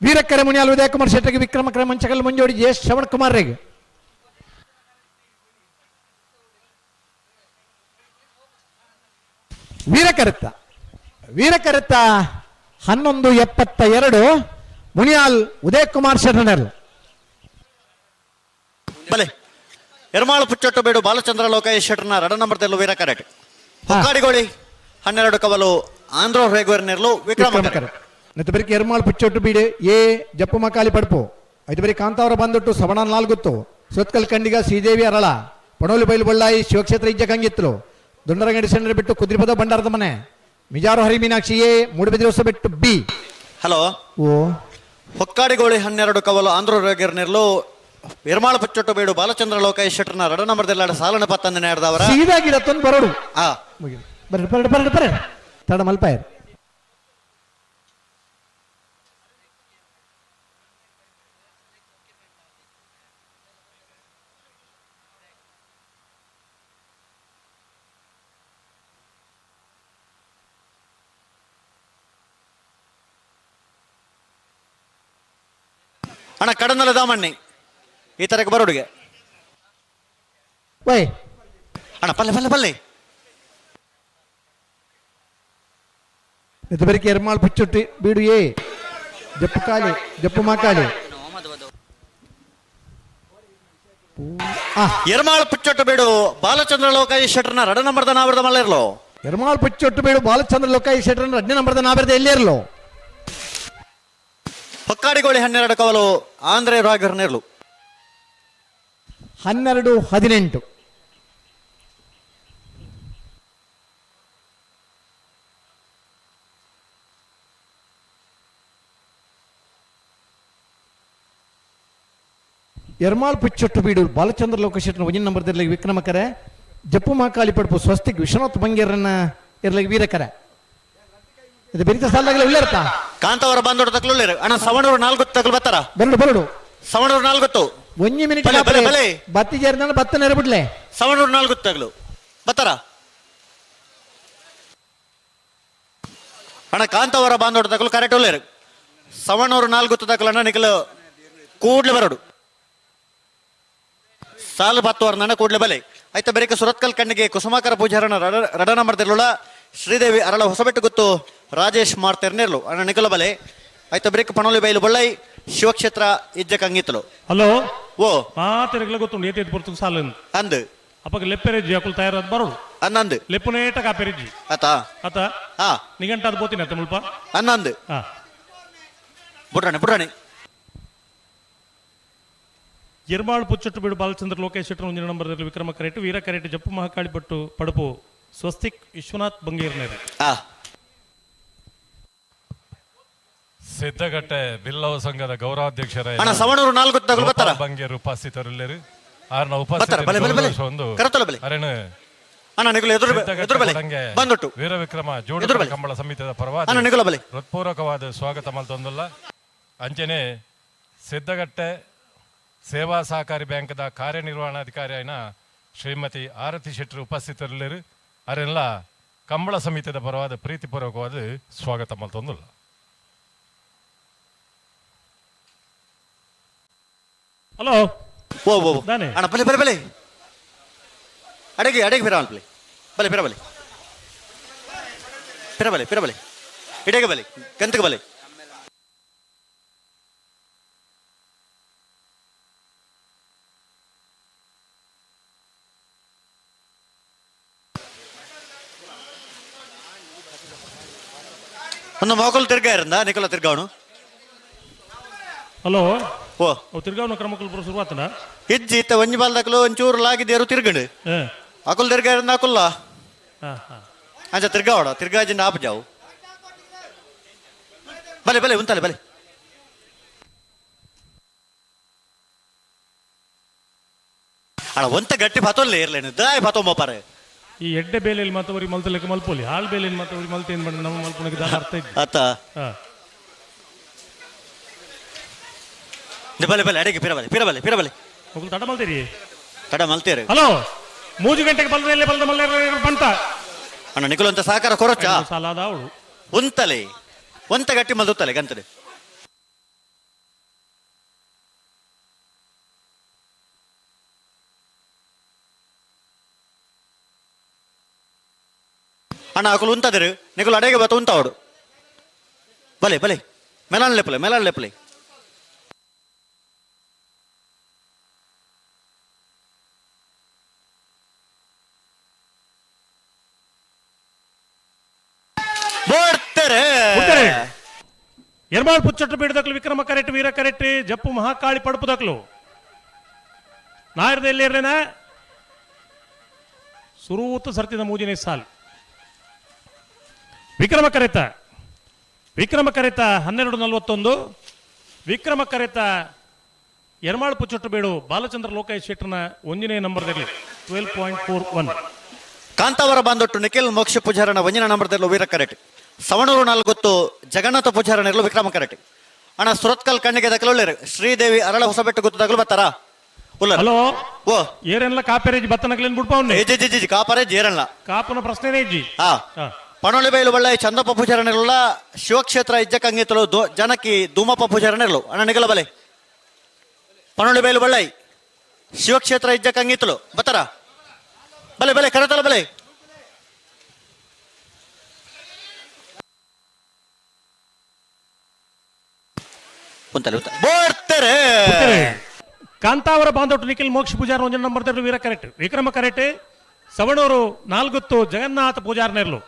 ವೀರಕ್ಕರೆ ಮುನಿಯಾಲು ಉದಯ್ ಕುಮಾರ್ ಶೆಟ್ಟರ್ಗೆ ವಿಕ್ರಮ ಕರೆ ಮಂಚಕಲ್ ಮಂಜೋಡಿ ಎಸ್ ಶ್ರವಣ್ ಕುಮಾರ್ ರೇಗೆ. ವೀರಕರೆತ್ತ ವೀರಕರೆತ್ತ 11:72 ಮುನಿಯಾಲ್ ಉದಯ್ ಕುಮಾರ್ ಶೆಟ್ಟರ್. ಬಲೆ ಎರ್ಮಾಳು ಪುಚ್ಚೊಟ್ಟು ಬೇಡು ಬಾಲಚಂದ್ರ ಲೋಕೇಶ್ ಶೆಟ್ಟರ್ನ ರಡ ನಂಬರ್ ತೆಲ್ಲು ವೀರ ಕರೆಕ್ಟ್ ಹೊಕ್ಕಾಡಿಗೋಳಿ 12 ಕವಲು ಆಂಧ್ರ ರೇಗುವರ್ನೆರ್ಲು ವಿಕ್ರಮ ಕರೆಕ್ಟ್. ಬೆರಿಕೆ ಎರ್ಮಾಳು ಪುಚ್ಚೊಟ್ಟು ಬೀಡು ಎ ಜಪ್ಪು ಮಕಾಲಿ ಪಡ್ಪು ಐದು ಬರಿ ಕಾಂತಾವರ ಬಂದೊಟ್ಟು ಸವಣ ನಾಲ್ಗುತ್ತು ಸುತ್ಕಲ್ ಕಂಡಿಗ ಶ್ರೀದೇವಿ ಅರಳ ಪಣೋಲಿ ಬೈಲು ಬಳ್ಳಾಯಿ ಶಿವಕ್ಷೇತ್ರ ಇಜ್ಜ ಕಂಗಿತ್ತಲು ದೊಂಡರಗಂಡಿ ಸೆಂಡರ್ ಬಿಟ್ಟು ಕುದ್ರಿಪದ ಬಂಡಾರದ ಮನೆ ಮಿಜಾರು ಹರಿ ಮೀನಾಕ್ಷಿ ಎ ಮೂಡುಬಿದಿರೆ ಹೊಸಬೆಟ್ಟು ಬಿ. ಹಲೋ ಓ ಹೊಕ್ಕಾಡಿಗೋಳಿ 12 ಕವಲು ಆಂಧ್ರ ರೇಗುವರ್ನೆರ್ಲು ಎರ್ಮಾಳು ಪುಚ್ಚೊಟ್ಟು ಬೇಡು ಬಾಲಚಂದ್ರ ಲೋಕೇಶ್ ಶೆಟ್ಟರ್ನ ರಡ ನಂಬರ್ದೆಲ್ಲಾಡ ಸಾಲನ ಪತ್ತಂದನೆ ಆಡ್ದವರ ಸೀದಾಗಿಡತ್ತೊಂದು ಬರೋಡು ಬರ್ರಿ ಬರ್ರಿ ಬರ್ರಿ ಬರ್ರಿ ತಡ ಮಲ್ಪಾಯರ್. ಅಣ್ಣ ಕಡನಲ್ಲ ದಾಮಣ್ಣಿ ಈ ತರಕ್ಕೆ ಬರೋಡುಗೆ ವೈ ಅಣ್ಣ ಪಲ್ಲೆ ಪಲ್ಲೆ ಪಲ್ಲೆ ಇದು ಬರಿಕೆ ಎರ್ಮಾಳ್ ಪುಚ್ಚೊಟ್ಟಿ ಬೀಡು ಎ ಜಪ್ಪು ಕಾಲಿ ಜಪ್ಪು ಮಾಕಾಲಿ ಎರ್ಮಾಳ್ ಪುಚ್ಚೊಟ್ಟು ಬೇಡು ಬಾಲಚಂದ್ರ ಲೋಕಾಯಿ ಶೆಟ್ಟರ್ನ ರಡ ನಂಬರ್ದ ನಾವರ್ದ ಮಲ್ಲೇರ್ಲೋ. ಎರ್ಮಾಳ್ ಪುಚ್ಚೊಟ್ಟು ಬೇಡು ಬಾಲಚಂದ್ರ ಲೋಕಾಯಿ ಶೆಟ್ಟರ್ನ ರಡ್ನೇ ನಂಬರ್ದ ನಾವರ್ದ ಎಲ್ಲಿರ್ಲೋ. ಹೊಕ್ಕಾಡಿಗೋಳಿ 12 ಕವಲು ಆಂಧ್ರೆ ರಾಘರ್ನೆರ್ಲು. 12-18. ಎರ್ಮಾಳ್ ಪುಚ್ಚೊಟ್ಟು ಬೀಡು ಬಾಲಚಂದ್ರ ಲೋಕಶೆಟ್ಟನ ಒಂಜಿನ ನಂಬರ್ ಇರ್ಲಿಗೆ ವಿಕ್ರಮಕರೆ, ಜಪ್ಪು ಮಹಾಕಾಳಿ ಪಡುಪು ಸ್ವಸ್ತಿಕ್ ವಿಶ್ವನಾಥ್ ಬಂಗೇರನ್ನ ಇರ್ಲಿಗೆ ವೀರಕರೆ. ಇದು ಬೆರಿತ ಸಾಲಾಗಲ ಉಳ್ಳೇರ್ತಾ ಕಾಂತವರ ಬಂದೋಡು ತಕ್ಲು ಅಣ್ಣ ಸವಣೂರು ನಾಲ್ಕು ತಕ್ಲು ಬರ್ತಾರ ಬರಡು ಬರಡು ಸವಣೂರು ನಾಲ್ಕು ಒಂಜಿ ಮಿನಿಟ್ ಬತ್ತಿ ಜೇರ್ದ ಬತ್ತ ನೆರ ಬಿಡ್ಲೆ ಸವಣೂರು ನಾಲ್ಕು ತಗ್ಲು ಬರ್ತಾರ ಅಣ್ಣ ಕಾಂತವರ ಬಾಂದೋಡು ತಕ್ಲು ಕರೆಕ್ಟ್ ಉಳ್ಳೇರು ಸವಣೂರು ನಾಲ್ಕು ತಕ್ಲು ಅಣ್ಣ ನಿಖಲು ಕೂಡ್ಲೆ ಬರಡು ಸಾಲು ಬತ್ತುವರ್ ನನ್ನ ಕೂಡ್ಲೆ ಬಲೆ ಆಯ್ತಾ ಬೇರೆ ಸುರತ್ಕಲ್ ಕಣ್ಣಿಗೆ ಕುಸುಮಾಕರ ಪೂಜಾರನ ರಡನ ಮಾಡ್ತಿರ್ಲುಳ ಶ್ರೀದೇವಿ ಅರಳ ಹೊಸಬೆಟ್ಟು ಗೊತ್ತು ರಾಜೇಶ್ ಮಾಡ್ತಿರ್ನಿರ್ಲು ಅಣ್ಣ ನಿಖಲ ಬಲೆ ಆಯ್ತಾ ಬ್ರೇಕ್ ಪಣೋಲಿ ಬೈಲು ಬೊಳ್ಳೈ ಶಿವಕ್ಷೇತ್ರ ಇಜ್ಜ ಕಂಗಿತ್ತಲು. ಹಲೋ ಓ ಮಾತಿರಗಲ ಗೊತ್ತುಂಡು ಏತೇತ್ ಪೊರ್ತುಗು ಸಾಲು ಅಂದು ಅಪ್ಪಗ ಲೆಪ್ಪೆರೆಜ್ಜಿ ಅಕುಲು ತಯಾರಾದ ಬರೋಡು ಅನ್ನಂದು ಲೆಪ್ಪುನೇಟ ಕಾಪೆರೆಜ್ಜಿ ಆತ ಆತ ಹಾ ನಿಗಂಟ ಅದು ಬೋತಿನ ಅತ್ತ ಮುಲ್ಪ ಅನ್ನಂದು ಹಾ ಬುಡ್ರಾಣಿ ಬುಡ್ರಾಣಿ ಎರ್ಮಾಳ್ ಪುಚ್ಚೊಟ್ಟು ಬೀಡು ಬಾಲಚಂದ್ರ ಲೋಕೇಶ್ ಶೆಟ್ಟರ್ ಒಂಜಿನ ನಂಬರ್ ವಿಕ್ರಮ ಕರೆಟ್ ವೀರ ಕರೆಟ್ ಜಪ್ಪು ಮಹಾಕಾಳಿ ಪಟ್ಟು ಪಡುಪು ಸ್ವಸ್ತಿಕ್ ವಿಶ್ವನಾಥ್ ಬಂಗೇರ್ನೇರು. ಸಿದ್ದಗಟ್ಟೆ ಬಿಲ್ಲವ ಸಂಘದ ಗೌರವಾಧ್ಯಕ್ಷರ ಅಣ್ಣ ಸವಣೂರು ನಾಲ್ಕು ತಗಲು ಬರ್ತಾರ ಬಂಗೇರು ಉಪಸ್ಥಿತರಿಲ್ಲರು ಆರ್ನ ಬರ್ತಾರ ಬಲೆ ಬಲೆ ಬಲೆ ಒಂದು ಕರತಲ ಬಲೆ ಅರೆಣ ಅಣ್ಣ ನಿಗುಲು ಎದುರು ಎದುರು ಬಲೆ ಬಂದೊಟ್ಟು ವೀರ ವಿಕ್ರಮ ಜೋಡು ಎದುರು ಬಲೆ. ಕಂಬಳ ಸಮಿತಿಯ ಪರವಾಗಿ ಅಣ್ಣ ನಿಗುಲ ಬಲೆ ಹೃತ್ಪೂರ್ವಕವಾದ ಸ್ವಾಗತ ಮಲ್ತೊಂದುಲ್ಲ. ಅಂಚನೆ ಸಿದ್ದಗಟ್ಟೆ ಸೇವಾ ಸಹಕಾರಿ ಬ್ಯಾಂಕ್ದ ಕಾರ್ಯನಿರ್ವಹಣಾಧಿಕಾರಿ అయిన ಶ್ರೀಮತಿ ಆರತಿ ಶೆಟ್ಟರು ಉಪಸ್ಥಿತರಿಲ್ಲರು ಅರೆಲ್ಲ ಕಂಬಳ ಸಮಿತಿಯ ಪರವಾದ ಪ್ರೀತಿಪೂರ್ವಕವಾದ ಸ್ವಾಗತ ಮಲ್ತೊಂದುಲ್ಲ. ಹಲೋ ಓ ಓ ಅಣ್ಣ ಬಲೆ ಬಲೆ ಬಲೆ ಅಡಗೆ ಅಡಗೆ ಫಿರ ಬಲೆ ಬಲೆ ಫಿರ ಬಲೆ ಫಿರ ಬಲೆ ಫಿರ ಬಲೆ ಇಡಗೆ ಬಲೆ ಗಂತಕ್ಕೆ ಬಲೆ ಒಂದು ಮೋಕಲ್ ತಿರ್ಗಾ ಇರಂದ ನಿಖಲ ತಿರ್ಗಾವನು. ಹಲೋ ಓ ಅವು ತಿರ್ಗಾವನ ಕ್ರಮಕ್ಕಲು ಬರೋ ಶುರುವಾತನ ಇಜ್ಜಿ ಇತ್ತ ಒಂಜಿ ಬಾಲ್ದಕಲು ಒಂಚೂರು ಲಾಗಿದ್ದೇರು ತಿರ್ಗಂಡು ಅಕುಲ್ ತಿರ್ಗಾ ಇರಂದ ಅಕುಲ್ಲ ಹಾ ಹಾ ಅಂಚ ತಿರ್ಗಾವಡ ತಿರ್ಗಾಜಿಂದ ಆಪ ಜಾವು ಬಲೆ ಬಲೆ ಉಂತಲೆ ಬಲೆ ಅಣ್ಣ ಒಂತ ಗಟ್ಟಿ ಭಾತೋಲ್ಲೇ ಇರ್ಲೇನು ದಾಯ್ ಭಾತೋ ಮೋಪಾರೆ ಈ ಎಡ್ಡೆ ಬೇಲೆಯಲ್ಲಿ ಮಾತ್ರ ಮಲ್ತಲೆಕ್ಕ ಮಲ್ಪೋಲಿ ಹಾಳು ಬೇಲೆಯಲ್ಲಿ ಮಾತ್ರ ಮಲ್ತೆ ಏನ್ ಮಾಡಿ ನಮ್ಮ ಮಲ್ಪುನಕ್ಕೆ ದಾದ ಅರ್ಥ ಇದ್ದು ಆತ ಬಲೆ ಬಲೆ ಅಡಿಗೆ ಪಿರ ಬಲೆ ಪಿರ ಬಲೆ ಪಿರ ಬಲೆ ಮಕ್ಕಳು ತಡ ಮಲ್ತೀರಿ ತಡ ಮಲ್ತೀರಿ. ಹಲೋ 3 ಗಂಟೆಗೆ ಬಲ್ದ ಬಲ್ದ ಮಲ್ಲೆ ಬಂತ ಅಣ್ಣ ನಿಖಲು ಅಂತ ಸಹಕಾರ ಕೊರಚ ಸಾಲಾದ ಅವಳು ಉಂತಲೆ ಒಂತ ಗಟ್ಟಿ ಮಲ್ದುತ್ತಲೆ ಗಂತದೆ ಅಣ್ಣ ಅಕುಲು ಉಂತದಿರು ನಿಕುಲು ಅಡೆಗೆ ಬತ್ತ ಉಂತಾವಡು ಬಲೆ ಬಲೆ ಮೆಲಾನ್ ಲೆಪ್ಪಲೆ ಮೆಲಾನ್ ಲೆಪ್ಪಲೆ ಬೋಡ್ತಾರೆ ಎರ್ಮಾಳ್ ಪುಚ್ಚಟ್ಟು ಬೀಡದಕ್ಲು ವಿಕ್ರಮ ಕರೆಟ್ ವೀರ ಕರೆಟ್ ಜಪ್ಪು ಮಹಾಕಾಳಿ ಪಡುಪುದಕ್ಲು ನಾಯರ್ದ ಎಲ್ಲಿ ಇರ್ಲೇನ ಸುರೂತು ಸರ್ತಿದ ಮೂಜಿನೇ ಸಾಲ್ ವಿಕ್ರಮ ಕರೆತ ವಿಕ್ರಮ ಕರೆತ 12:41 ವಿಕ್ರಮ ಕರೆತ ಎರ್ಮಾಳ್ ಪುಚ್ಚಟ್ಟು ಬೀಡು ಬಾಲಚಂದ್ರ ಲೋಕೇಶ್ ಶೆಟ್ಟರ್ನ ಒಂದನೇ ನಂಬರ್ದಲ್ಲಿ 12.41. ಕಾಂತಾವರ ಬಾಂದೊಟ್ಟು ನಿಖಿಲ್ ಮೋಕ್ಷ ಪೂಜಾರನ ಒಂದಿನ ನಂಬರ್ದಲ್ಲಿ ವೀರ ಕರೆಟ್ ಸವಣೂರು ನಾಲ್ಗೊತ್ತು ಜಗನ್ನಾಥ ಪೂಜಾರನಿರಲು ವಿಕ್ರಮ ಕರೆಟ್ ಅಣ್ಣ ಸುರತ್ಕಲ್ ಕಣ್ಣಿಗೆ ದಕಲೊಳ್ಳೆರು ಶ್ರೀದೇವಿ ಅರಳ ಹೊಸಬೆಟ್ಟು ಗೊತ್ತು ದಕಲು ಬರ್ತಾರ ಹಲೋ ಓ ಏರೆಲ್ಲ ಕಾಪೇರೇಜ್ ಬತ್ತನಕ್ಲೇನ್ ಬಿಡ್ಪಾವ್ನೆ ಜಿ ಜಿ ಜಿ ಕಾಪರೇಜ್ ಏರಲ್ಲ ಕಾಪನ ಪ್ರಶ್ನೆನೇ ಇಜ್ಜಿ ಹಾ ಪಣೋಳಿ ಬೈಲು ಬಳ್ಳಾಯಿ ಚಂದಪ್ಪ ಪೂಜಾರನಿರಲ್ಲ ಶಿವಕ್ಷೇತ್ರ ಇಜ್ಜಕಂಗಿತಲು ಜನಕಿ ಧೂಮಪ್ಪ ಪೂಜಾರನಿರಲು ಅಣ್ಣ ನಿಗಲ ಬಲೆ ಪಣೋಳಿ ಬೈಲು ಬಳ್ಳಾಯಿ ಶಿವಕ್ಷೇತ್ರ ಇಜ್ಜಕಂಗಿತಲು ಬತ್ತಾರ ಬಲೆ ಬಲೆ ಕರತಲ ಬಲೆ ಬೋಡ್ತಾರೆ ಕಾಂತಾವರ ಬಾಂಧವಟ್ಟು ನಿಖಿಲ್ ಮೋಕ್ಷ ಪೂಜಾರ ಒಂಜನ ನಂಬರ್ ವೀರ ಕರೆಕ್ಟ್ ವಿಕ್ರಮ ಕರೆಕ್ಟ್ ಸವಣೂರು ನಾಲ್ಗುತ್ತು ಜಗನ್ನಾಥ ಪೂಜಾರನೆರ್ಲು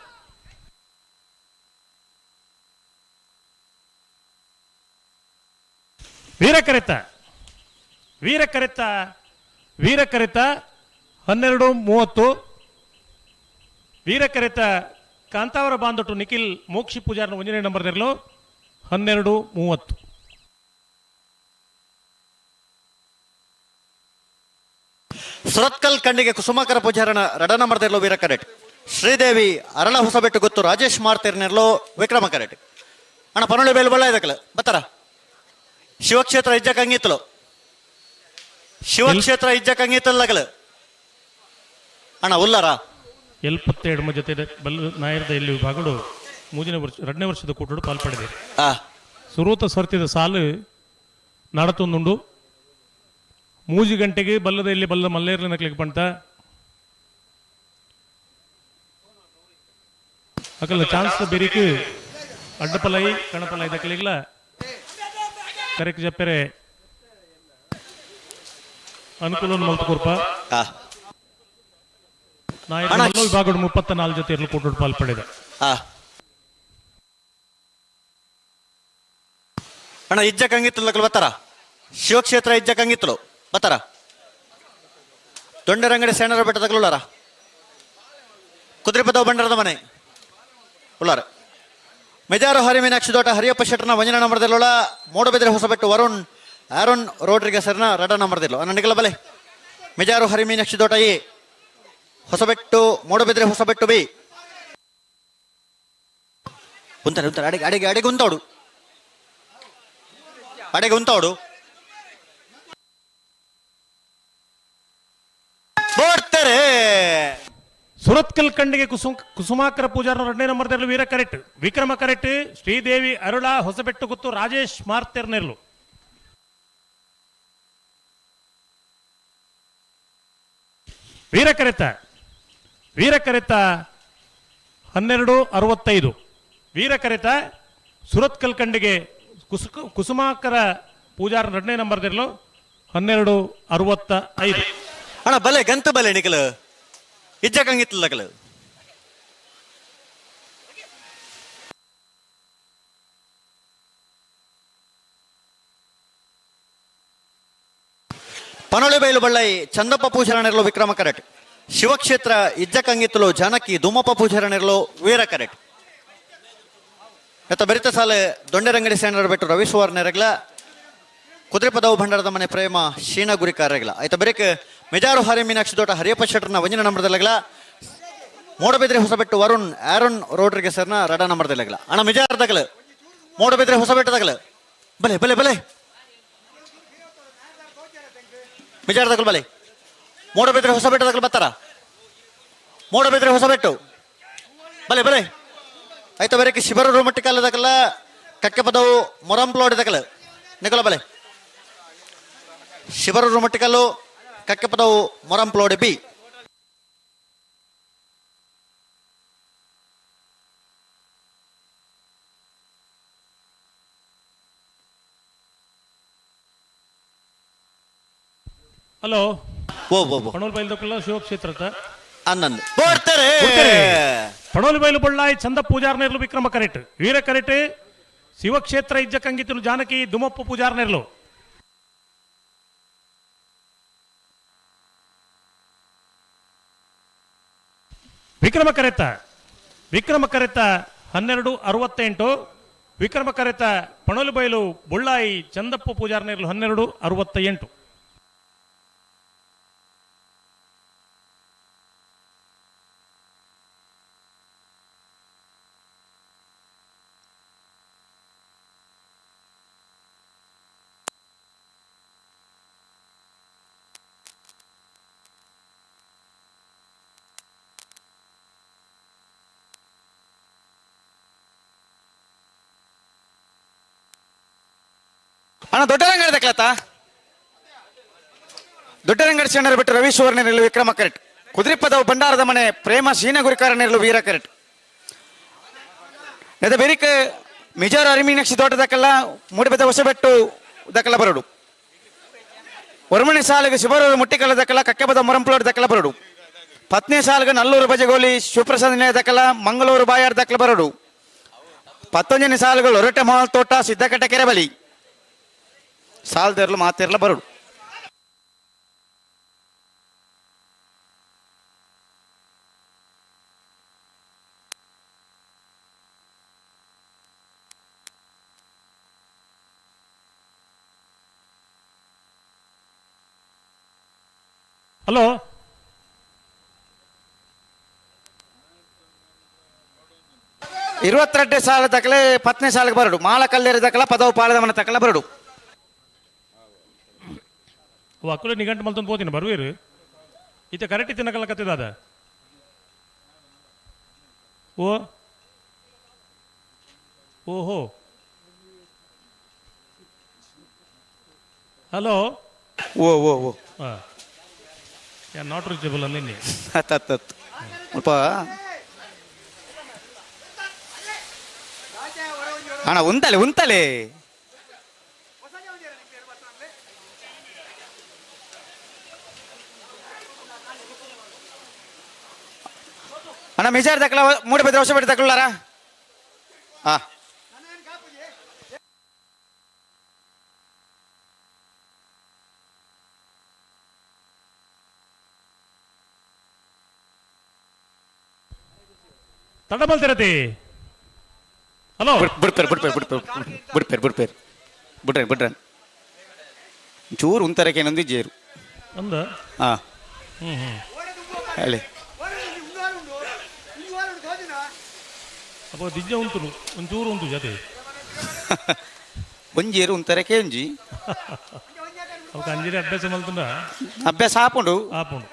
ವೀರ ಕರೆತ ವೀರ ಕರೆತ ವೀರಕರೆತ 12:30. ವೀರಕರೆತ ಕಾಂತಾವರ ಬಾಂದೊಟ್ಟು ನಿಖಿಲ್ ಮೋಕ್ಷಿ ಪೂಜಾರನ 1ನೇ ನಂಬರ್ ದೆರ್ಲು 12:30. ಸುರತ್ಕಲ್ ಖಂಡಿಗೆ ಕುಸುಮಾಕರ ಪೂಜಾರನ 2 ನಂಬರ್ ದೆರ್ಲು ವೀರ ಕರೆಟ್. ಶ್ರೀದೇವಿ ಅರಳ ಹೊಸಬೆಟ್ಟು ಗೊತ್ತು ರಾಜೇಶ್ ಮಾರ್ತಿರ್ನೆರ್ಲು ವಿಕ್ರಮ ಕರೆಟ್. ಅಣ್ಣ ಪನೊಳಿ ಬೇಲು ಬಳ್ಳ ಇದಕ್ಕಲ್ಲ ಬತ್ತಾರ. ಶಿವಕ್ಷೇತ್ರ ಇಜ್ಜ ಕಂಗಿತ್ತಲು, ಶಿವಕ್ಷೇತ್ರ ಇಜ್ಜ ಕಂಗಿತ್ತಲ್ಲಗಲು ಅಣ್ಣ ಉಲ್ಲಾರ. 77 ಜೊತೆ ಬಲ್ಲ ನಾಯರದ ಎಲ್ಲಿ ವಿಭಾಗಗಳು 3ನೇ ವರ್ಷ 2ನೇ ವರ್ಷದ ಕೂಟಡು ಪಾಲ್ಪಡೆದೆ. ಸುರೂತ ಸರ್ತಿದ ಸಾಲು ನಡತೊಂದುಂಡು. 3 ಗಂಟೆಗೆ ಬಲ್ಲದ ಎಲ್ಲಿ ಬಲ್ಲ ಮಲ್ಲೇರ್ಲ ನಕ್ಲಿಗೆ ಪಂಟ ಅಕಲ್ಲ ಚಾನ್ಸ್ ಬೆರಿಕ್ ಅಡ್ಡಪಲೈ ಕಣಪಲೈ ದಕ್ಕಲಿಗ್ಲ ಕರೆಕ್ ಜಪ್ಪೆರೆ ಅನುಕೂಲ ಮಲ್ತಕೂರ್ಪ. ನಾಯರ ವಿಭಾಗಗಳು 34 ಜೊತೆ ಇರಲು ಕೂಟಡು ಪಾಲ್ಪಡೆದ. ಅಣ್ಣ ಇಜ್ಜ ಕಂಗಿತ್ತಲು ಬತ್ತಾರ. ಶಿವಕ್ಷೇತ್ರ ಇಜ್ಜ ಕಂಗಿತ್ತಲು ಬತ್ತಾರ. ದೊಂಡರಂಗಡಿ ಸೇನರ ಬೆಟ್ಟದಗಲುಳ್ಳಾರ. ಕುದುರೆಪದವು ಬಂಡರದ ಮನೆ ಉಳ್ಳಾರ. ಮೆಜಾರು ಹರಿ ಮೀನಾಕ್ಷಿ ದೋಟ ಹರಿಯಪ್ಪ ಶೆಟ್ಟರ್ನ 1ನೇ ನಂಬರ್ದಲ್ಲೋಳ. ಮೂಡಬಿದ್ರೆ ಹೊಸಬೆಟ್ಟು ವರುಣ್ ಆರೋನ್ ರೋಡ್ರಿಗೆ ಸರ್ನ 2 ನಂಬರ್ದಿಲ್ಲ. ಅಣ್ಣ ನಿಗಲ ಬಲೆ. ಮೆಜಾರು ಹರಿ ಮೀನಾಕ್ಷಿ ದೋಟ ಎ, ಹೊಸಬೆಟ್ಟು ಮೂಡಬಿದ್ರೆ ಹೊಸಬೆಟ್ಟು ಬಿ. ಉಂತಾರೆ ಉಂತಾರೆ ಅಡಿಗೆ ಅಡಿಗೆ ಅಡಿಗೆ ಉಂತಾಡು, ಅಡಿಗೆ ಉಂತಾಡು. ಬೋಡ್ತಾರೆ. ಸುರತ್ಕಲ್ ಖಂಡಿಗೆ ಕುಸುಮಾಕರ ಪೂಜಾರನ 2ನೇ ನಂಬರ್ ದೆರ್ಲು ವೀರ ಕರೆಟ್. ವಿಕ್ರಮ ಕರೆಟ್ ಶ್ರೀದೇವಿ ಅರುಳ ಹೊಸಬೆಟ್ಟು ಗುತ್ತು ರಾಜೇಶ್ ಮಾರ್ತೆರ್ನೆರ್ಲು. ವೀರ ಕರೆತ, ವೀರ ಕರೆತ 12:65. ವೀರ ಕರೆತ ಸುರತ್ಕಲ್ ಖಂಡಿಗೆ ಕುಸುಮಾಕರ ಪೂಜಾರನ 2ನೇ ನಂಬರ್ ದೆರ್ಲು 12:65. ಅಣ್ಣ ಬಲೆ ಗಂತ ಬಲೆ ನಿಖಲ್ ಇಜ್ಜ ಕಂಗಿತ್ತಲಕಲು. ಪನೊಳೆ ಬೈಲು ಬಳ್ಳೈ ಚಂದಪ್ಪ ಪೂಜಾರನೆರ್ಲು ವಿಕ್ರಮ ಕರೆಟ್. ಶಿವಕ್ಷೇತ್ರ ಇಜ್ಜ ಕಂಗಿತ್ತಲು ಜಾನಕಿ ಧೂಮಪ್ಪ ಪೂಜಾರನೆರ್ಲು ವೀರ ಕರೆಟ್. ಎತ್ತ ಬೆರಿತ ಸಾಲೆ ದೊಂಡೆರಂಗಡಿ ಸೇನರ ಬೆಟ್ಟು ರವಿ ಸುವರ್ಣರೆಗ್ಲ. ಕುದುರೆಪದವು ಭಂಡಾರದ ಮನೆ ಪ್ರೇಮ ಶೀನ ಗುರಿಕಾರರೆಗ್ಲ. ಆಯ್ತ ಬೆರಿಕ್ ಮೆಜಾರು ಹರಿ ಮೀನಾಕ್ಷಿ ದೋಟ ಹರಿಯಪ್ಪ ಶೆಟ್ಟರ್ನ 1ನೇ ನಂಬರ್ದಲ್ಲಗಲ. ಮೂಡಬಿದ್ರೆ ಹೊಸಬೆಟ್ಟು ವರುಣ್ ಆರೋನ್ ರೋಡ್ರಿಗೆ ಸರ್ನ 2 ನಂಬರ್ದಲ್ಲಗಲ. ಅಣ್ಣ ಮೆಜಾರ್ ದಗಲ ಮೂಡಬಿದ್ರೆ ಹೊಸಬೆಟ್ಟದಗಲ ಬಲೆ ಬಲೆ ಬಲೆ ಮೆಜಾರ್ ದಗಲು ಬಲೆ. ಮೂಡಬಿದ್ರೆ ಹೊಸಬೆಟ್ಟದಗಲು ಬತ್ತಾರ. ಮೂಡಬಿದ್ರೆ ಹೊಸಬೆಟ್ಟು ಬಲೆ ಬಲೆ. ಆಯ್ತ ಬೇರೆ ಶಿಬರೂರು ಮಟ್ಟಿಕಾಲದಕಲ್ಲ ಕಕ್ಕೆಪದವು ಮೊರಂಪ್ಲೋಡಿದಕಲ ನಿಕಲ ಬಲೆ. ಶಿಬರೂರು ಮಟ್ಟಿಕಲ್ಲು ಕಕ್ಕೆಪದವು ಮೊರಂಪ್ಲೋಡಿ ಬಿ. ಹಲೋ ಓ ಓ ಪಣೋಲ್ ಬೈಲ್ದಕ್ಕೆಲ್ಲ ಶಿವಕ್ಷೇತ್ರ ಅನ್ನಂದು ಬೋಡ್ತಾರೆ. ಪಣೋಲಿ ಬೈಲು ಬಳ್ಳಾಯಿ ಚಂದ ಪೂಜಾರ್ನೆರ್ಲು ವಿಕ್ರಮ ಕರೆಟ್. ವೀರ ಕರೆಟ್ ಶಿವಕ್ಷೇತ್ರ ಇಜ್ಜ ಕಂಗಿತಲು ಜಾನಕಿ ದುಮಪ್ಪ ಪೂಜಾರ್ನೆರ್ಲು. ವಿಕ್ರಮ ಕರೆತ, ವಿಕ್ರಮ ಕರೆತ 12:68. ವಿಕ್ರಮ ಕರೆತ ಪಣೋಲಿ ಬೈಲು ಬುಳ್ಳಾಯಿ ಚಂದಪ್ಪ ಪೂಜಾರ್ನೆರ್ಲು 12:68. ಅಣ್ಣ ದೊಡ್ಡರಂಗಡಿ ದಕ್ಲತ್ತ ದೊಡ್ಡರಂಗಡಿ ಶರಣರು ಬಿಟ್ಟು ರವಿ ಸುವರ್ಣನಿರಲು ವಿಕ್ರಮ ಕರೆಟ್. ಕುದುರೆಪದವು ಭಂಡಾರದ ಮನೆ ಪ್ರೇಮ ಶೀನ ಗುರಿಕಾರನಿರಲು ವೀರ ಕರೆಟ್. ನೆದ ಬೆರಿಕ್ ಮಿಜಾರು ಅರಿಮೀನಾಕ್ಷಿ ತೋಟದಕ್ಕೆಲ್ಲ ಮೂಡಿಬೆದ ಹೊಸಬೆಟ್ಟು ದಕ್ಕಲ ಬರಡು. ಒರ್ಮಣಿ ಸಾಲಿಗೆ ಶಿಬರೂರು ಮುಟ್ಟಿಕಲ್ಲ ದಕ್ಕಲ ಕಕ್ಕೆಬದ ಮೊರಂಪ್ಲೋಡ್ ದಕ್ಕಲ ಬರಡು. ಪತ್ನಿ ಸಾಲಿಗೆ ನಲ್ಲೂರು ಬಜಗೋಲಿ ಶಿವಪ್ರಸಾದ್ ನಿಲಯ ದಕ್ಕಲ ಮಂಗಳೂರು ಬಾಯಾರ್ ದಕ್ಕಲ ಬರಡು. ಪತ್ತೊಂಜನೇ ಸಾಲುಗಳು ಒರಟೆ ಮಹಲ್ ತೋಟ ಸಿದ್ದಕಟ್ಟೆ ಕೆರೆಬಲಿ ಸಾಲದಿರಲು ಮಾತಿರಲ ಬರಡು. Hello 22 ಸಾಲ ತಕಲೆ 10ನೇ ಸಾಲಕ್ಕೆ ಬರಡು ಮಾಲ ಕಲ್ಲೇರಿ ತಕಲ ಪದವು ಪಾಲದ ಮನ ತಕಲ ಬರಡು ಅಕ್ಕಲೆ ನಿಘಂಟು ಮಲ್ತೊಂದು ಪೋತೀನಿ ಬರುವೀರು ಇತ್ತೆ ಕರೆಕ್ಟ್ ತಿನ್ನಕಲ್ಲ ಕತ್ತಿದಾದ ಓ ಓಹೋ ಹಲೋ ಓ ಓ ಓ ಹಾಂ ಯಾ not reachable ಅಂದಿನಿ ಹತ್ತು ಹತ್ತು ಹತ್ತು ಸ್ವಲ್ಪ ಅಣ್ಣ ಉಂತಲೆ ಉಂತಲೆ ಅಣ್ಣ ಮಿಜಾರ್ ತಕಲ ಮೂಡಬಿದ್ರೆ ಹೊಸಪೇಟೆ ತಕೊಳ್ಳಾರ ಹಾ ತಡ ಬಲ್ತಿರತಿ ಹಲೋ ಬಿಡ್ಪೇರು ಬಿಡ್ಪೇರು ಬಿಡ್ಪೇರು ಬಿಡ್ಪೇರು ಬಿಡ್ಪೇರು ಬಿಡ್ರೆ ಬಿಡ್ರೆ ಚೂರು ಉಂತರಕ್ಕೆ ಏನೊಂದು ಜೇರು ಅಂದ ಹಾ ಹ್ಮ್ ಹ್ಮ್ ಹೇಳಿ ಅಪ್ಪ ದಿಜ್ಜ ಉಂಟು ಒಂಚೂರು ಉಂಟು ಜೊತೆ ಒಂಜೇರು ಉಂತರಕ್ಕೆ ಒಂಜಿ ಅವಕ್ಕೆ ಅಂಜಿರಿ ಅಭ್ಯಾಸ ಮಲ್ತುಂಡ ಅಭ್ಯಾಸ ಆಪುಂಡು ಆಪುಂಡು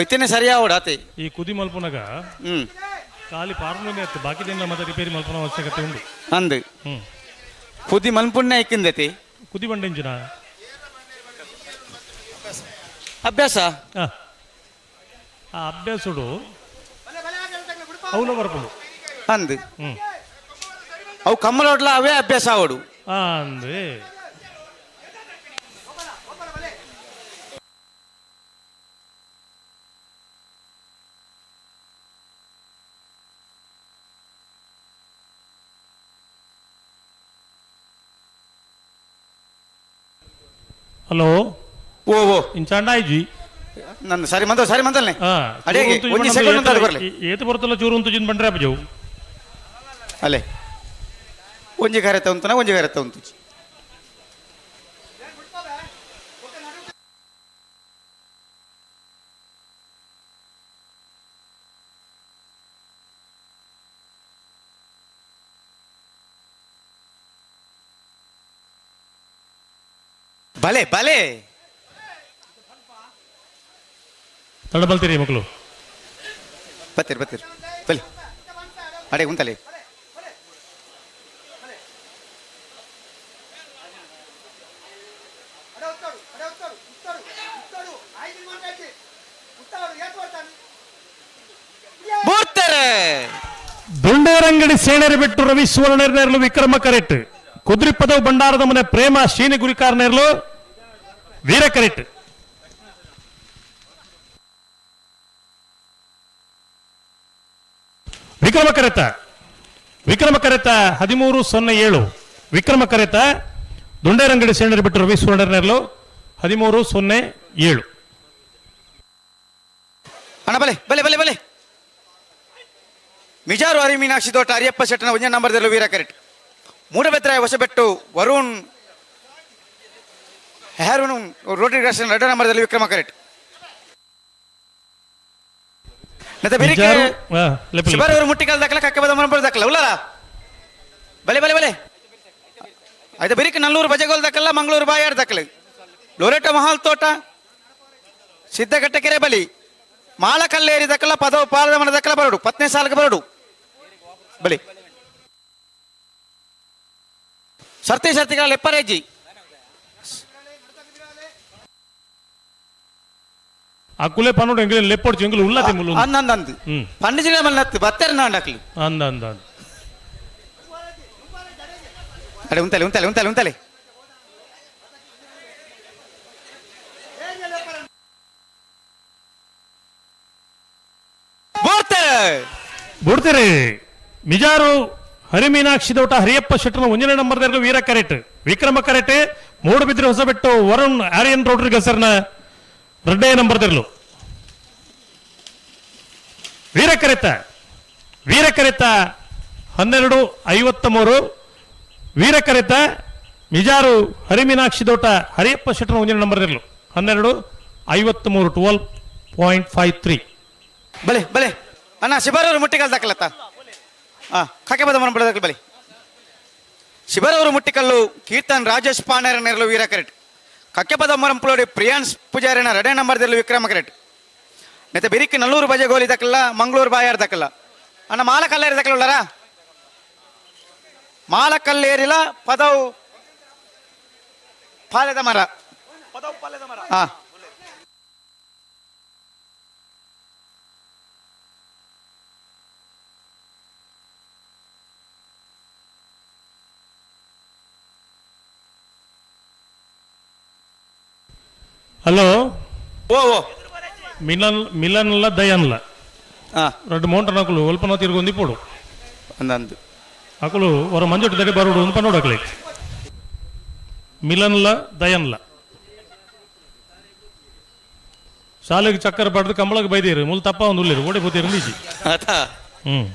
ಇತ್ತನೆ ಸರಿಯಾವಡು ಆತೆ ಈ ಕುದಿ ಮಲ್ಪುನಗ ಹ್ಮ್ ಖಾಲಿ ಪಾರ್ಲೂನೇ ಅತ್ತೆ ಬಾಕಿ ದಿನ ಮತ್ತೆ ರಿಪೇರಿ ಮಲ್ಪುನ ಅವಶ್ಯಕತೆ ಉಂಟು ಅಂದು ಹ್ಮ್ ಕುದಿ ಮಲ್ಪುಣ್ಣ ಇಕ್ಕಿಂದತಿ ಕುದಿ ಬಂಡೆಂಜಿನ ಅಭ್ಯಾಸ ಆ ಅಭ್ಯಾಸುಡು ಅವನು ಬರ್ಪುಂಡು ಅಂದು ಹ್ಮ್ ಅವು ಕಮ್ಮಲೋಡ್ಲ ಅವೇ ಅಭ್ಯಾಸ ಆವಡು ಅಂದೆ ಹಲೋ ಓ ಓ ಇಂಚಾಂಡ ಆಯ್ಜಿ ನನ್ನ ಸರಿ ಮಂದ ಸರಿ ಮಂದಲ್ನೆ ಅಡೇಗೆ ಒಂಜಿ ಸೆಕೆಂಡ್ ಅಂತ ಬರಲಿ ಏತು ಬರ್ತಲ್ಲ ಚೂರು ಉಂತು ಜಿನ್ ಬಂಡ್ರೆ ಅಪ್ಪಜವು ಅಲ್ಲೇ ಒಂಜಿ ಕರೆತ ಉಂತನ ಒಂಜಿ ಕರೆತ ಉಂತು ಭಲೆ ಭಲೆ ತಡ ಬಲ್ತೀರಿ ಮಕ್ಕಳು ಬತ್ತೀರಿ ಬತ್ತೀರಿ ಬಲಿ ಅಡೆ ಉಂತಲೆ ಬೂರ್ತಾರೆ ದುಂಡೇರಂಗಡಿ ಸೇಣೆರೆ ಬಿಟ್ಟು ರವಿ ಸುವರ್ಣನೇರ್ಲು ವಿಕ್ರಮ ಕರೆಟ್ ಕುದ್ರಿಪದವು ಭಂಡಾರದ ಮನೆ ಪ್ರೇಮ ಶೀನಿ ಗುರಿಕಾರ್ ನೇರ್ಲು ವೀರ ಕರೆಟ್ ವಿಕ್ರಮ ಕರೆತ ವಿಕ್ರಮ ಕರೆತ 13.07 ವಿಕ್ರಮ ಕರೆತ ದುಂಡೇರಂಗಡಿ ಸೇಣೆರೆ ಬಿಟ್ಟು ರವಿ ಸುವರ್ಣನೇರ್ಲು 13.07 ಅಣ್ಣ ಬಲೆ ಬಲೆ ಬಲೆ ಬಲೆ ಮಿಜಾರು ಹರಿ ಮೀನಾಕ್ಷಿ ತೋಟ ಹರಿಯಪ್ಪ ಶೆಟ್ಟನ ಒಂದೇ ನಂಬರ್ದಲ್ಲಿ ವೀರ ಕರೆಟ್ ಮೂಡಬೆತ್ರಾಯ ಹೊಸಬೆಟ್ಟು ವರುಣ್ ಹ್ಯಾರುಣ್ ರೋಟರಿ ಕ್ರಾಸ್ ಎರಡನೇ ನಂಬರ್ದಲ್ಲಿ ವಿಕ್ರಮ ಕರೆಟ್ ಮತ್ತೆ ಬೆರಿಕೆ ಶಿಬಾರವರು ಮುಟ್ಟಿಕಾಲ ದಾಖಲ ಕಕ್ಕಬದ ಮನಪುರ ದಾಖಲ ಉಲ್ಲರ ಬಲೆ ಬಲೆ ಬಲೆ ಆಯ್ತಾ ಬೆರಿಕೆ ನಲ್ಲೂರು ಬಜಗೋಲ್ ದಾಖಲ ಮಂಗಳೂರು ಬಾಯಾರ್ ದಾಖಲೆ ಲೊರೆಟೋ ಮಹಾಲ್ ತೋಟ ಸಿದ್ದಘಟ್ಟಕೆರೆ ಬಲಿ ಮಾಳಕಲ್ಲೇರಿ ದಕ್ಕಲ ಪದವು ಪಾಲದ ಮನ ದಕ್ಕಲ ಬರಡು ಪತ್ನಿ ಸಾಲಕ್ಕೆ ಬರಡು ಬಲಿ ಸರ್ತಿ ಸರ್ತಿಗಳ ಲೆಪ್ಪರೇಜಿ ಅಕ್ಕುಲೆ ಪನ್ನೋಡು ಎಂಗ್ಲೇನ್ ಲೆಪ್ಪೊಡ್ಚು ಎಂಗ್ಲು ಉಲ್ಲ ತಿಮ್ಮಲು ಅಂದ ಅಂದ ಅಂದು ಪಂಡಿಜಿನ ಮೇಲೆ ನತ್ತು ಬತ್ತಾರೆ ನಾಂಡಕ್ಲು ಅಂದ ಅಂದ ಅಂದ ಅರೆ ಉಂತಲೆ ಉಂತಲೆ ಉಂತಲೆ ಉಂತಲೆ ಬುಡ್ತೀರಿ ಮಿಜಾರು ಹರಿಮೀನಾಕ್ಷಿ ದೋಟ ಹರಿಯಪ್ಪ ಶೆಟ್ಟರ್ನ ಒಂದನೇ ನಂಬರ್ ವೀರ ಕರೆಟ್ ವಿಕ್ರಮ ಕರೆಟ್ ಮೂಡುಬಿದ್ರೆ ಹೊಸಬೆಟ್ಟು ವರುಣ್ ಆರ್ಯನ್ ರೋಡ್ರಿಗಸರ್ನ ಎರಡನೇ ನಂಬರ್ ದಿರ್ಲು ವೀರ ಕರೆತ ವೀರ ಕರೆತ 12.53 ವೀರ ಕರೆತ ಮಿಜಾರು ಹರಿಮೀನಾಕ್ಷಿ ದೋಟ ಹರಿಯಪ್ಪ ಶೆಟ್ಟರ್ನ ಒಂದನೇ ನಂಬರ್ ದಿರ್ಲು 12. 53 12.53. ಬಲೆ ಬಲೆ ಅಣ್ಣ ಶಿಬಾರವರು ಮುಟ್ಟಿಕಲ್ ದಾಖಲತ್ತ ಹಾಂ ಕಾಕೆಬದ ಮನ ದಾಖಲೆ ಬಲೆ. ಶಿಬರವರು ಮುಟ್ಟಿಕಲ್ಲು ಕೀರ್ತನ್ ರಾಜೇಶ್ ಪಾಣೇರ ನೆರಳು ವೀರ ಕರೆಟ್. ಕಕ್ಕೆಪದ ಮರಂಪುಲೋಡಿ ಪ್ರಿಯಾನ್ಸ್ ಪೂಜಾರಿನ ಎರಡನೇ ನಂಬರ್ದಲ್ಲಿ ವಿಕ್ರಮ ಕರೆಟ್. ನೆತ್ತ ಬಿರಿಕ್ ನಲ್ಲೂರು ಬಜೆ ಗೋಲಿ ದಕ್ಕಲ್ಲ ಮಂಗಳೂರು ಬಾಯಾರ್ ದಕ್ಕಲ್ಲ. ಅಣ್ಣ ಮಾಲಕಲ್ಲೇರಿ ದಕ್ಕಲ್ಲ ಉಳ್ಳಾರ? ಮಾಲಕಲ್ಲೇರಿಲ ಪದವು ಪಾಲೆದ ಮರ. ಹಾ ಹಲೋ ಓ ಓ ಮಿಲನ್ ಮಿಲನ್ಲ ದಯನ್ಲ రెండు ಮೌಂಟನ್ ಅಕುಲು ಒಲ್ಪನ ತಿರುಗೊಂದು ಪೋಡು ಅಂದಂದು ಅಕುಲು ಹೊರ ಮಂಜೊಟ್ಟು ತಡೆ ಬರೋಡು ಒಂದು ಪನ್ನೋಡು ಅಕಲೆ ಮಿಲನ್ಲ ದಯನ್ಲ ಶಾಲೆಗೆ ಚಕ್ಕರ ಪಡೆದು ಕಂಬಳಕ್ಕೆ ಬೈದಿರು ಮುಲ್ ತಪ್ಪ ಒಂದು ಉಳ್ಳಿರು ಓಡಿ ಪೋತಿರು ಈಜಿ. ಹ್ಮ್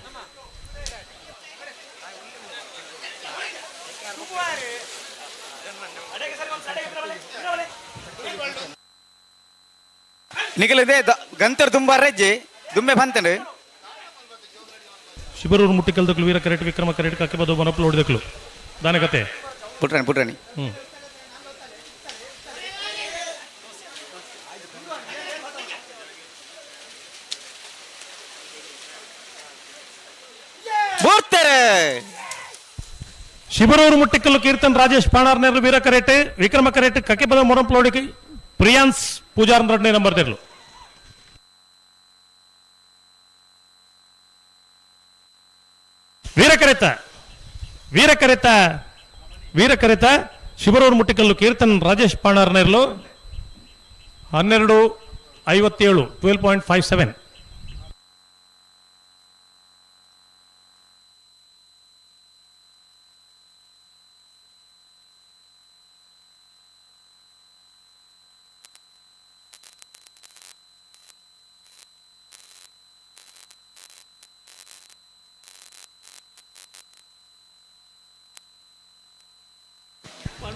ನಿಗಲಿದೆ ಗಂತರ್ ದುಂಬ ರಜ್ಜೆ ದುಂಬೆ ಬಂತಂಡು. ಶಿಬರೂರು ಮುಟ್ಟಿಕಲ್ದಕ್ಲು ವೀರ ಕರೆಟ್ ವಿಕ್ರಮ ಕರೆಟ್ ಕಕ್ಕೆ ಬದು ಬನಪ್ಲು ಹೊಡಿದಕ್ಲು ದಾನ ಕತೆ ಪುಟ್ರಾಣಿ ಪುಟ್ರಾಣಿ. ಬೋರ್ತಾರೆ. ಶಿಬರೂರು ಮುಟ್ಟಿಕಲ್ಲು ಕೀರ್ತನ್ ರಾಜೇಶ್ ಪಾಣಾರ್ ನೆರಳು ವೀರ ಕರೆಟ್ ವಿಕ್ರಮ ಕರೆಟ್ ಕಕ್ಕೆ ಬದ ಮೊರಂಪ್ಲೋಡಿಗೆ ಪ್ರಿಯಾನ್ಸ್ ಪೂಜಾರ್ ಎರಡನೇ ನಂಬರ್ ತೆರಳು. ವೀರಕರೆತ ವೀರಕರೆತ ವೀರಕರೆತ ಶಿಬರೂರು ಮುಟ್ಟಿಕಲ್ಲು ಕೀರ್ತನ್ ರಾಜೇಶ್ ಪಾಣಾರ್ ನೆರಳು 12:57 12.57.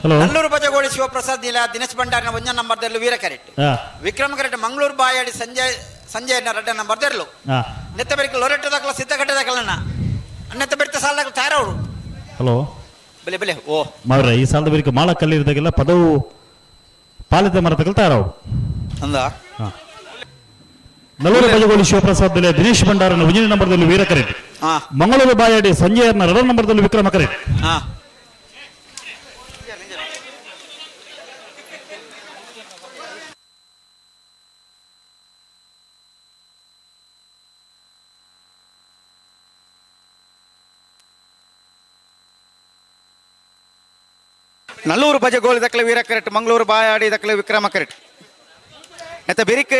ಹಲೋ ನಲ್ಲೂರು ಬಜಗೋಳಿ ಶಿವಪ್ರಸಾದ್ ನೀಲ ದಿನೇಶ್ ಭಂಡಾರಿನ ಒಂಜ ನಂಬರ್ ದೆರ್ಲು ವೀರ ಕರೆಟ್. ವಿಕ್ರಮ ಕರೆಟ್ ಮಂಗಳೂರು ಬಾಯಾಡಿ ಸಂಜಯ್ ಸಂಜಯ್ ರಡ್ಡ ನಂಬರ್ ದೆರ್ಲು. ನೆತ್ತ ಬೆರಿಕ ಲೊರೆಟ್ಟ ದಾಖಲ ಸಿದ್ಧಗಟ್ಟೆ ದಾಖಲಣ್ಣ ನೆತ್ತ ಬೆರಿತ ಸಾಲ ದಾಖಲು ತಯಾರವರು. ಹಲೋ ಬೆಲೆ ಬೆಲೆ ಓ ಮಾವ್ರ ಈ ಸಾಲದ ಬೆರಿಕ ಮಾಳ ಕಲ್ಲಿರ್ದಾಗೆಲ್ಲ ಪದವು ಪಾಲಿತ ಮರತಕಲ್ ತಯಾರವು ಅಂದ. ನಲ್ಲೂರು ಬಜಗೋಳಿ ಶಿವಪ್ರಸಾದ್ ಬೆಲೆ ದಿನೇಶ್ ಭಂಡಾರನ ಒಂದನೇ ನಂಬರ್ದಲ್ಲಿ ವೀರ ಕರೆಟ್. ಮಂಗಳೂರು ಬಾಯಾಡಿ ಸಂಜಯರ್ನ ಎರಡನೇ ನಂಬರ್ದಲ್ಲಿ ವಿಕ್ರಮ ಕರೆಟ್. ನಲ್ಲೂರು ಬಜಗೋಳಿ ದಕ್ಕಲೆ ವೀರ ಕರೆಟ್ ಮಂಗಳೂರು ಬಾಯಾಡಿ ದಕ್ಕಲೆ ವಿಕ್ರಮ ಕರೆಟ್. ನೆತ್ತ ಬಿರಿಕ್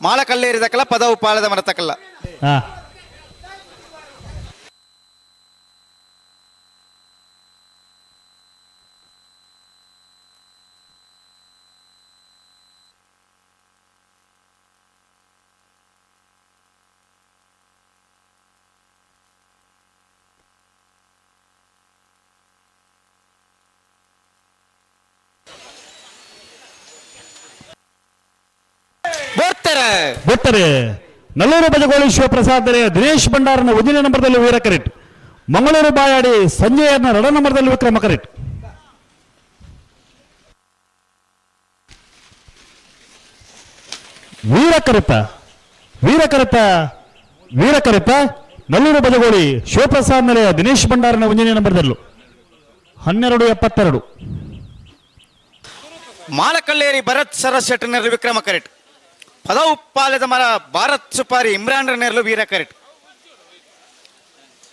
ಮಾಲಕಲ್ಲೇರಿ ದಕ್ಕಲ ಪದವು ಪಾಲದ ಮರ ತಕ್ಕಲ್ಲ. ಬಿಟ್ಟರೆ ನಲ್ಲೂರು ಬಜಗೋಳಿ ಶಿವಪ್ರಸಾದ್ ದಿನೇಶ್ ಭಂಡಾರನ ಒಂದನೇ ನಂಬರ್ದಲ್ಲಿ ವೀರ ಕರೆಟ್. ಮಂಗಳೂರು ಬಾಯಾಡಿ ಸಂಜಯರ್ನ ಎರಡನೇ ನಂಬರ್ದಲ್ಲಿ ವಿಕ್ರಮ ಕರೆಟ್. ವೀರ ಕರೆತ ವೀರ ಕರೆತ ವೀರ ಕರೆತ ನಲ್ಲೂರು ಬಜಗೋಳಿ ಶಿವಪ್ರಸಾದ್ ನೆಲೆಯ ದಿನೇಶ್ ಭಂಡಾರನ ಒಂದನೇ ನಂಬರ್ದಲ್ಲೂ 12:72. ಮಾಲಕಲ್ಲೇರಿ ಭರತ್ ಸರಸ್ ಶೆಟ್ಟರ್ ವಿಕ್ರಮ ಕರೆಟ್. ಪದವು ಪಾಲದ ಮರ ಭಾರತ್ ಸುಪಾರಿ ಇಮ್ರಾನ್ ನೆರಳು ವೀರ ಕರೆಟ್.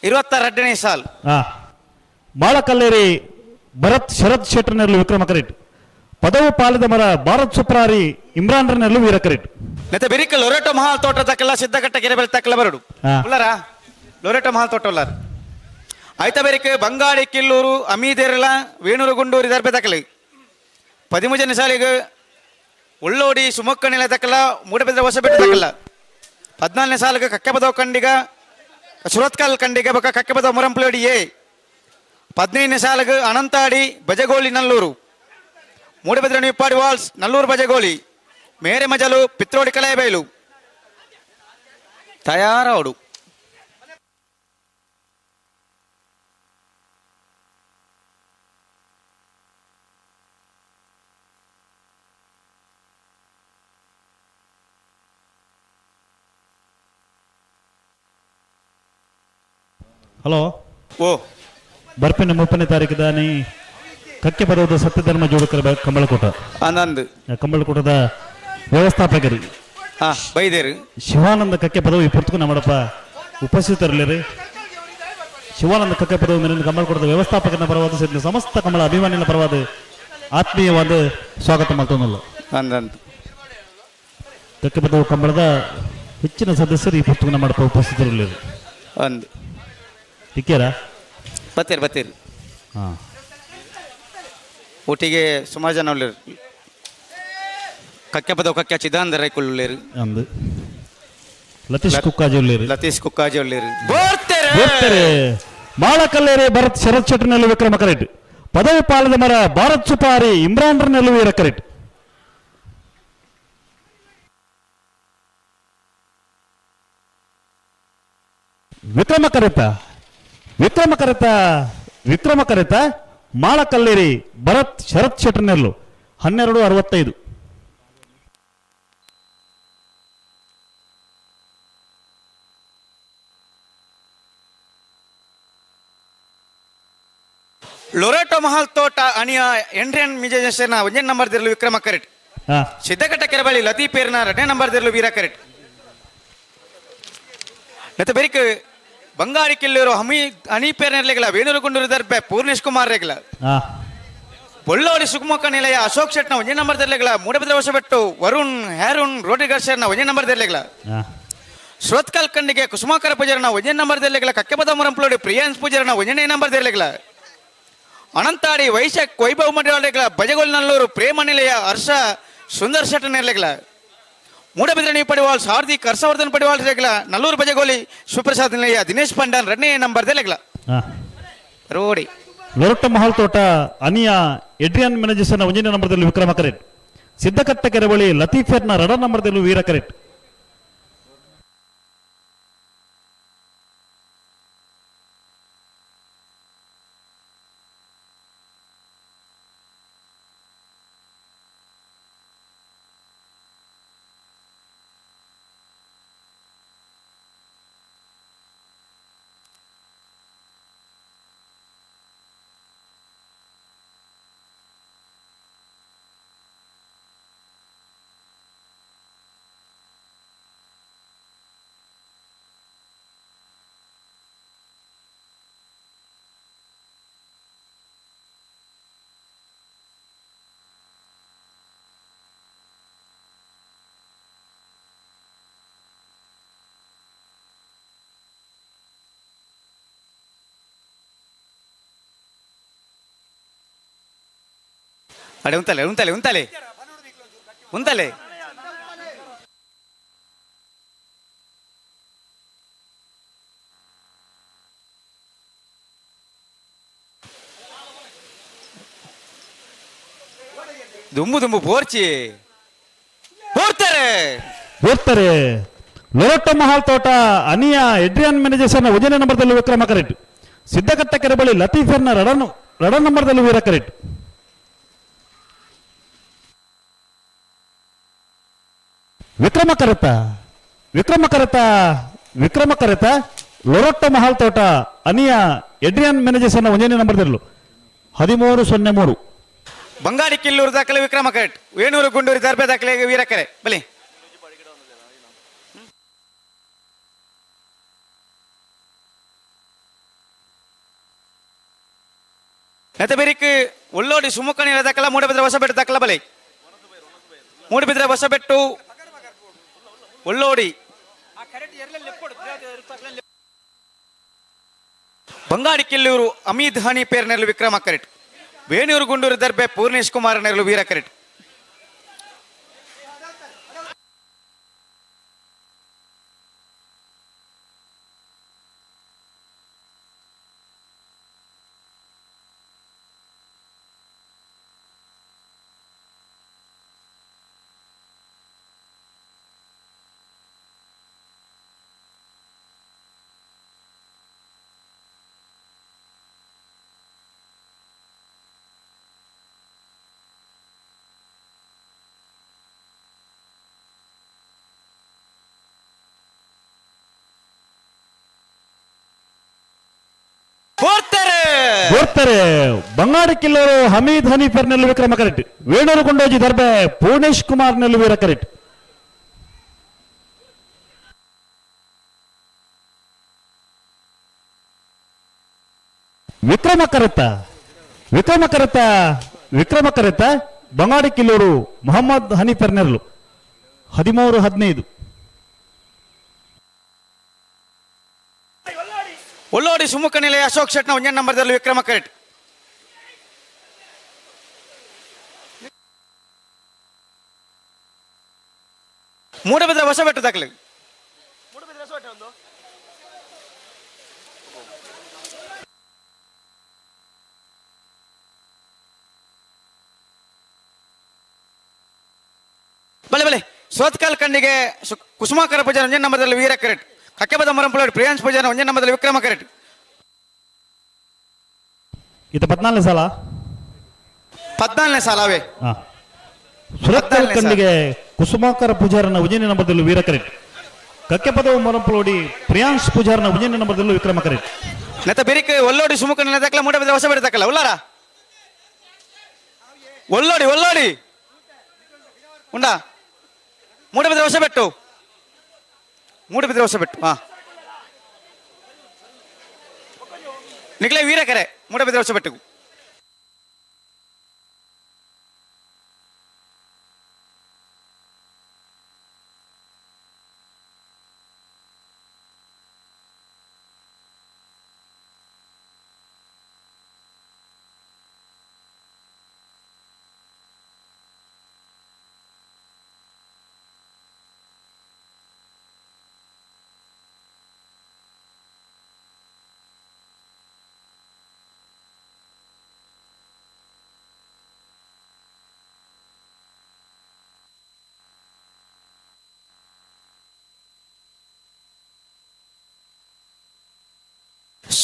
26ನೇ ಸಾಲ್. ಮಾಳಕಲ್ಲೇರಿ ಭರತ್ ಶರತ್ ಶೆಟ್ಟರ್ ನೆರಳು ವಿಕ್ರಮ ಕರೆಟ್. ಪದವು ಪಾಲದ ಮರ ಭಾರತ್ ಸುಪ್ರಾರಿ ಇಮ್ರಾನ್ ನೆರಳು ವೀರ ಕರೆಟ್. ನೆತ್ತ ಬೆರಿಕ ಲೊರೆಟೋ ಮಹಾಲ್ ತೋಟ ತಕ್ಕಲ್ಲ ಸಿದ್ಧಘಟ್ಟ ಕೆರೆಬೆಲ್ ತಕ್ಕಲ ಬರಡು ಉಳ್ಳಾರ ಲೊರೆಟೋ ಮಹಾಲ್ ತೋಟ ಉಳ್ಳಾರ. ಆಯ್ತ ಬೆರಿಕ ಬಂಗಾಡಿ ಕಿಲ್ಲೂರು ಅಮೀದೇರಲ ವೇಣೂರು ಗುಂಡೂರು ದರ್ಬೆ ತಕ್ಕಲಿ. 13ನೇ ಸಾಲಿಗೆ ಉಳ್ಳೋಡಿ ಸುಮಕ್ಕ ನೆಲೆ ತಕ್ಕಲ್ಲ ಮೂಡಬಿದ್ರೆ ಹೊಸಬೆಟ್ಟು ತಕ್ಕಲ್ಲ. 14ನೇ ಸಾಲಿಗೆ ಕಕ್ಕೆಬದವ್ ಕಂಡಿಗ ಸುರತ್ಕಲ್ ಕಂಡಿಗ ಬಕ ಕಕ್ಕೆಬದವ್ ಮುರಂಪ್ಲೋಡಿ ಎ. 15ನೇ ಸಾಲಿಗೆ ಅನಂತಾಡಿ ಬಜಗೋಳಿ ನಲ್ಲೂರು ಮೂಡಬಿದ್ರೆ ನಿಪ್ಪಾಡಿ ವಾಲ್ಸ್ ನಲ್ಲೂರು ಬಜಗೋಳಿ. ಮೇರೆ ಮಜಲು ಪಿತ್ರೋಡಿ ಕಲೆಯಬೈಲು ತಯಾರಾವಡು. ಹಲೋ ಓ ಬರ್ಪಿನ 30ನೇ ತಾರೀಕು ದಾನಿ ಕಕ್ಕೆ ಪದವದ ಸತ್ಯಧರ್ಮ ಜೋಡುಕರ ಕಂಬಳಕೂಟ ಆನಂದ್ ಕಂಬಳಕೂಟದ ವ್ಯವಸ್ಥಾಪಕರು ಬೈದೇರು ಶಿವಾನಂದ ಕಕ್ಕೆ ಪದವಿ ಪುರ್ತಕು ನಮ್ಮಡಪ್ಪ ಉಪಸ್ಥಿತರಲ್ಲಿರಿ. ಶಿವಾನಂದ ಕಕ್ಕೆ ಪದವಿ ಮೇಲಿನ ಕಂಬಳಕೂಟದ ವ್ಯವಸ್ಥಾಪಕನ ಪರವಾದ ಸೇರಿದ ಸಮಸ್ತ ಕಮಲ ಅಭಿಮಾನಿಗಳ ಪರವಾದ ಆತ್ಮೀಯವಾದ ಸ್ವಾಗತ ಮಾಡ್ತೊಂದಲ್ಲ. ಅಂದಂದು ಕಕ್ಕೆ ಪದವು ಕಂಬಳದ ಹೆಚ್ಚಿನ ಸದಸ್ಯರು ಈ ಪುಸ್ತಕ ನಮ್ಮಡಪ್ಪ ಉಪಸ್ಥಿತರಲ್ಲಿರಿ. ಅಂದು ಇಕ್ಕ್ಯಾರ ಬತ್ತೀರಿ ಬತ್ತೀರಿ. ಹಾಂ ಒಟ್ಟಿಗೆ ಸುಮಾರು ಜನ ಉಳ್ಳೇರು. ಕಕ್ಕೆ ಪದವು ಕಕ್ಕೆ ಚಿದಾನಂದ ರೈಕುಲ್ ಉಳ್ಳೇರು. ಅಂದು ಲತೀಶ್ ಕುಕ್ಕಾಜಿ ಉಳ್ಳೇರು. ಲತೀಶ್ ಕುಕ್ಕಾಜಿ ಉಳ್ಳೇರು. ಬರ್ತಾರೆ ಮಾಳಕಲ್ಲೇರಿ ಭರತ್ ಶರತ್ ಶೆಟ್ಟರ್ನಲ್ಲಿ ವಿಕ್ರಮ ಕರೆಟ್. ಪದವಿ ಪಾಲದ ಮರ ಭಾರತ್ ಸುಪಾರಿ ಇಮ್ರಾನ್ರಲ್ಲಿ ವೀರ ಕರೆಟ್. ವಿಕ್ರಮ ಕರೆತ ವಿಕ್ರಮ ಕರೆತ ವಿಕ್ರಮ ಕರೆತ ಮಾಳಕಲ್ಲೇರಿ ಭರತ್ ಶರತ್ ಶೆಟ್ಟರ್ನೆಲ್ಲು 12:65. ಲೊರೆಟೊ ಮಹಲ್ ತೋಟ ಅಣಿಯ ಎಂಡ್ರಿಯನ್ ಮಿಜೇಶನ ಒಂದೇ ನಂಬರ್ ದಿರಲು ವಿಕ್ರಮ ಕರೆಟ್. ಸಿದ್ದಘಟ್ಟ ಕೆರಬಳಿ ಲತೀಪೇರ್ನ ಎರಡನೇ ನಂಬರ್ ದಿರಲು ವೀರ ಕರೆಟ್. ಮತ್ತೆ ಬೆರಿಕ್ ಬಂಗಾರಿ ಕಿಲ್ಲೂರು ಹಮಿ ಹನೀಪೇರ್ನೆರ್ಲೆಗಳ ವೇಣೂರು ಗುಂಡೂರು ದರ್ಬೆ ಪೂರ್ಣೇಶ್ ಕುಮಾರ್ ರೆಗ್ಲ. ಬೊಳ್ಳೋಡಿ ಸುಗುಮಕ್ಕ ನಿಲಯ ಅಶೋಕ್ ಶೆಟ್ನ ಒಂದೇ ನಂಬರ್ ದರ್ಲೆಗಳ ಮೂಡಬಿದ್ರ ಹೊಸಬೆಟ್ಟು ವರುಣ್ ಹ್ಯಾರುಣ್ ರೋಡಿಗರ್ ಶೆಟ್ನ ಒಂದೇ ನಂಬರ್ ದರ್ಲೆಗಳ. ಶ್ರೋತ್ಕಲ್ ಖಂಡಿಗೆ ಕುಸುಮಾಕರ ಪೂಜಾರನ ಒಂದೇ ನಂಬರ್ ದರ್ಲೆಗಳ. ಕಕ್ಕೆಪದ ಮುರಂಪ್ಲೋಡಿ ಪ್ರಿಯಾನ್ಸ್ ಪೂಜಾರನ ಒಂದನೇ ನಂಬರ್ ದರ್ಲೆಗಳ. ಅನಂತಾಡಿ ವೈಶಾಖ್ ವೈಭವ್ ಮಂಡಳಿಗಳ ಬಜಗೋಲ್ನಲ್ಲೂರು ಪ್ರೇಮ ನಿಲಯ ಹರ್ಷ ಸುಂದರ್ ಶೆಟ್ಟ ನೆಲೆಗಳ. ಮೂಡಬಿದ್ರಣಿ ಪಡಿವಾಳ್ ಹಾರ್ದಿಕ್ ಹರ್ಷವರ್ಧನ್ ಪಡಿವಾಳ್ ರೆಗ್ಲ. ನಲ್ಲೂರು ಬಜಗೋಲಿ ಸುಪ್ರಸಾದ್ ನಿಲಯ ದಿನೇಶ್ ಪಂಡನ್ ಎರಡನೇ ನಂಬರ್ ದೆಲೆಗಳ. ರೋಡಿ ಲೊರಟ್ಟ ಮಹಲ್ ತೋಟ ಅನಿಯಾ ಎಡ್ರಿಯನ್ ಮೆನಜಸ್ನ ಒಂದನೇ ನಂಬರ್ದಲ್ಲಿ ವಿಕ್ರಮ ಕರೆಟ್. ಸಿದ್ದಕಟ್ಟ ಕೆರೆಬಳಿ ಲತೀಫೆರ್ನ ಎರಡ ನಂಬರ್ದಲ್ಲಿ ವೀರ ಕರೆಟ್. ಅಡೆ ಉಂತಲೆ ಉಂತಲೆ ಉಂತಲೆ ಉಂತಲೆ. ದುಂಬು ದುಂಬು ಬೋರ್ಚಿ ಬೋರ್ತಾರೆ ಬೋರ್ತಾರೆ. ಲೊರಟ್ಟ ಮಹಲ್ ತೋಟ ಅನಿಯಾ ಎಡ್ರಿಯನ್ ಮ್ಯಾನೇಜರ್ಸ್ನ ಒಂದನೇ ನಂಬರ್ದಲ್ಲಿ ವಿಕ್ರಮ ಕರೆಟ್. ಸಿದ್ದಕಟ್ಟ ಕೆರೆ ಬಳಿ ಲತೀಫರ್ನ ರಡ ನಂಬರ್ದಲ್ಲಿ ವೀರ ಕರೆಟ್. ವಿಕ್ರಮ ಕರೆತ ವಿಕ್ರಮ ಕರೆತ ವಿಕ್ರಮ ಕರೆತ ಲೊರೊಟ್ಟ ಮಹಲ್ ತೋಟ ಅನಿಯಾ ಎಡ್ರಿಯನ್ ಮ್ಯಾನೇಜರ್ಸ್ನ ಒಂದನೇ ನಂಬರ್ದಲ್ಲಿ 13:03. ಬಂಗಾಡಿ ಕಿಲ್ಲೂರು ದಾಖಲೆ ವಿಕ್ರಮ ಕರೆಟ್. ವೇಣೂರು ಗುಂಡೂರು ದರ್ಬೆ ದಾಖಲೆ ವೀರಕರೆ ಬಲಿ. ನೆತಬೆರಿಕ್ ಒಳ್ಳೋಡಿ ಸುಮುಖ ದಾಖಲ ಮೂಡಬಿದ್ರೆ ಹೊಸಬೆಟ್ಟು ದಾಖಲ ಬಲಿ. ಮೂಡಬಿದ್ರೆ ಹೊಸಬೆಟ್ಟು ಒಳ್ಳೋಡಿ ಬಂಗಾಡಿ ಕಿಲ್ಲೂರು ಅಮೀದ್ ಹನಿ ಪೇರ್ನೆರಲು ವಿಕ್ರಮ ಕರೆಟ್. ವೇಣೂರು ಗುಂಡೂರು ದರ್ಬೆ ಪೂರ್ಣೇಶ್ ಕುಮಾರ್ ನೆರಳು ವೀರ ಕರೆಟ್. ಬೋರ್ತಾರೆ ಬಂಗಾಡಿ ಕಿಲ್ಲೋರು ಹಮೀದ್ ಹನೀಫರ್ ನೆಲ್ಲು ವಿಕ್ರಮ ಕರೆಕ್ಟ್. ವೇಣೂರು ಕೊಂಡೋಜಿ ದರ್ಬೆ ಪೂರ್ಣೇಶ್ ಕುಮಾರ್ ನೆಲ್ಲು ವೀರ ಕರೆಕ್ಟ್. ವಿಕ್ರಮ ಕರೆತ ವಿಕ್ರಮ ಕರೆತ ವಿಕ್ರಮ ಕರೆತ ಬಂಗಾಡಿ ಕಿಲ್ಲೂರು ಮೊಹಮ್ಮದ್ ಹನೀಫರ್ ನೆರಳು 13-15. ಒಳ್ಳೋಡಿ ಸುಮುಖ ನಿಲಯ ಅಶೋಕ್ ಶೆಟ್ನ ಒಂದೇ ನಂಬರ್ದಲ್ಲಿ ವಿಕ್ರಮ ಕರೆಕ್ಟ್. ಮೂಡಬಿದ್ರೆ ಹೊಸಬೆಟ್ಟು ದಾಖಲೆ. ಬಲೆ ಬಲೆ ಸೋತ್ಕಾಲ್ ಕಣ್ಣಿಗೆ ಕುಸುಮಾಕರ ಪೂಜಾರ ಒಂದೇ ನಂಬರ್ದಲ್ಲಿ ವೀರ ಕರೆಕ್ಟ್. ಕಕ್ಕೆಬದ ಮರಂಪುಳೋಡಿ ಪ್ರಿಯಾಂಶ್ ಪೂಜಾರ ಒಂದೇ ನಂಬರ್ದಲ್ಲಿ ವಿಕ್ರಮ ಕರೆಕ್ಟ್. ಇದು 14ನೇ ಸಾಲ. 14ನೇ ಸಾಲವೇ. ಸುರತ್ಕಲ್ ಕಣ್ಣಿಗೆ ಕುಸುಮಾಕರ ಪೂಜಾರನ ಉಜ್ಜಯಿನಿ ನಂಬರ್ದಲ್ಲಿ ವೀರ ಕರೆಕ್ಟ್. ಕಕ್ಕೆಪದವು ಮರಂಪುಳೋಡಿ ಪ್ರಿಯಾಂಶ್ ಪೂಜಾರನ ಉಜ್ಜಯಿನಿ ನಂಬರ್ದಲ್ಲೂ ವಿಕ್ರಮ ಕರೆಕ್ಟ್. ನೆತ್ತ ಬೆರಿಕೆ ಒಲ್ಲೋಡಿ ಸುಮುಖ ನೆಲದಕ್ಕಲ ಮೂಡಬಿದ್ರೆ ಹೊಸಬೇಡ ತಕ್ಕಲ್ಲ ಉಲ್ಲಾರ ಒಲ್ಲೋಡಿ ಒಲ್ಲೋಡಿ ಉಂಡಾ ಮೂಡಬಿದ್ರೆ ಹೊಸಬೆಟ್ಟು ಮೂಡಬಿದ್ರೆ ಹೊಸಬೆಟ್ಟು ಹಾ ನಿಕ್ಲೆ ವೀರಕರೆ ಮೂಡಬಿದ್ರೆ ಹೊಸಬೆಟ್ಟು.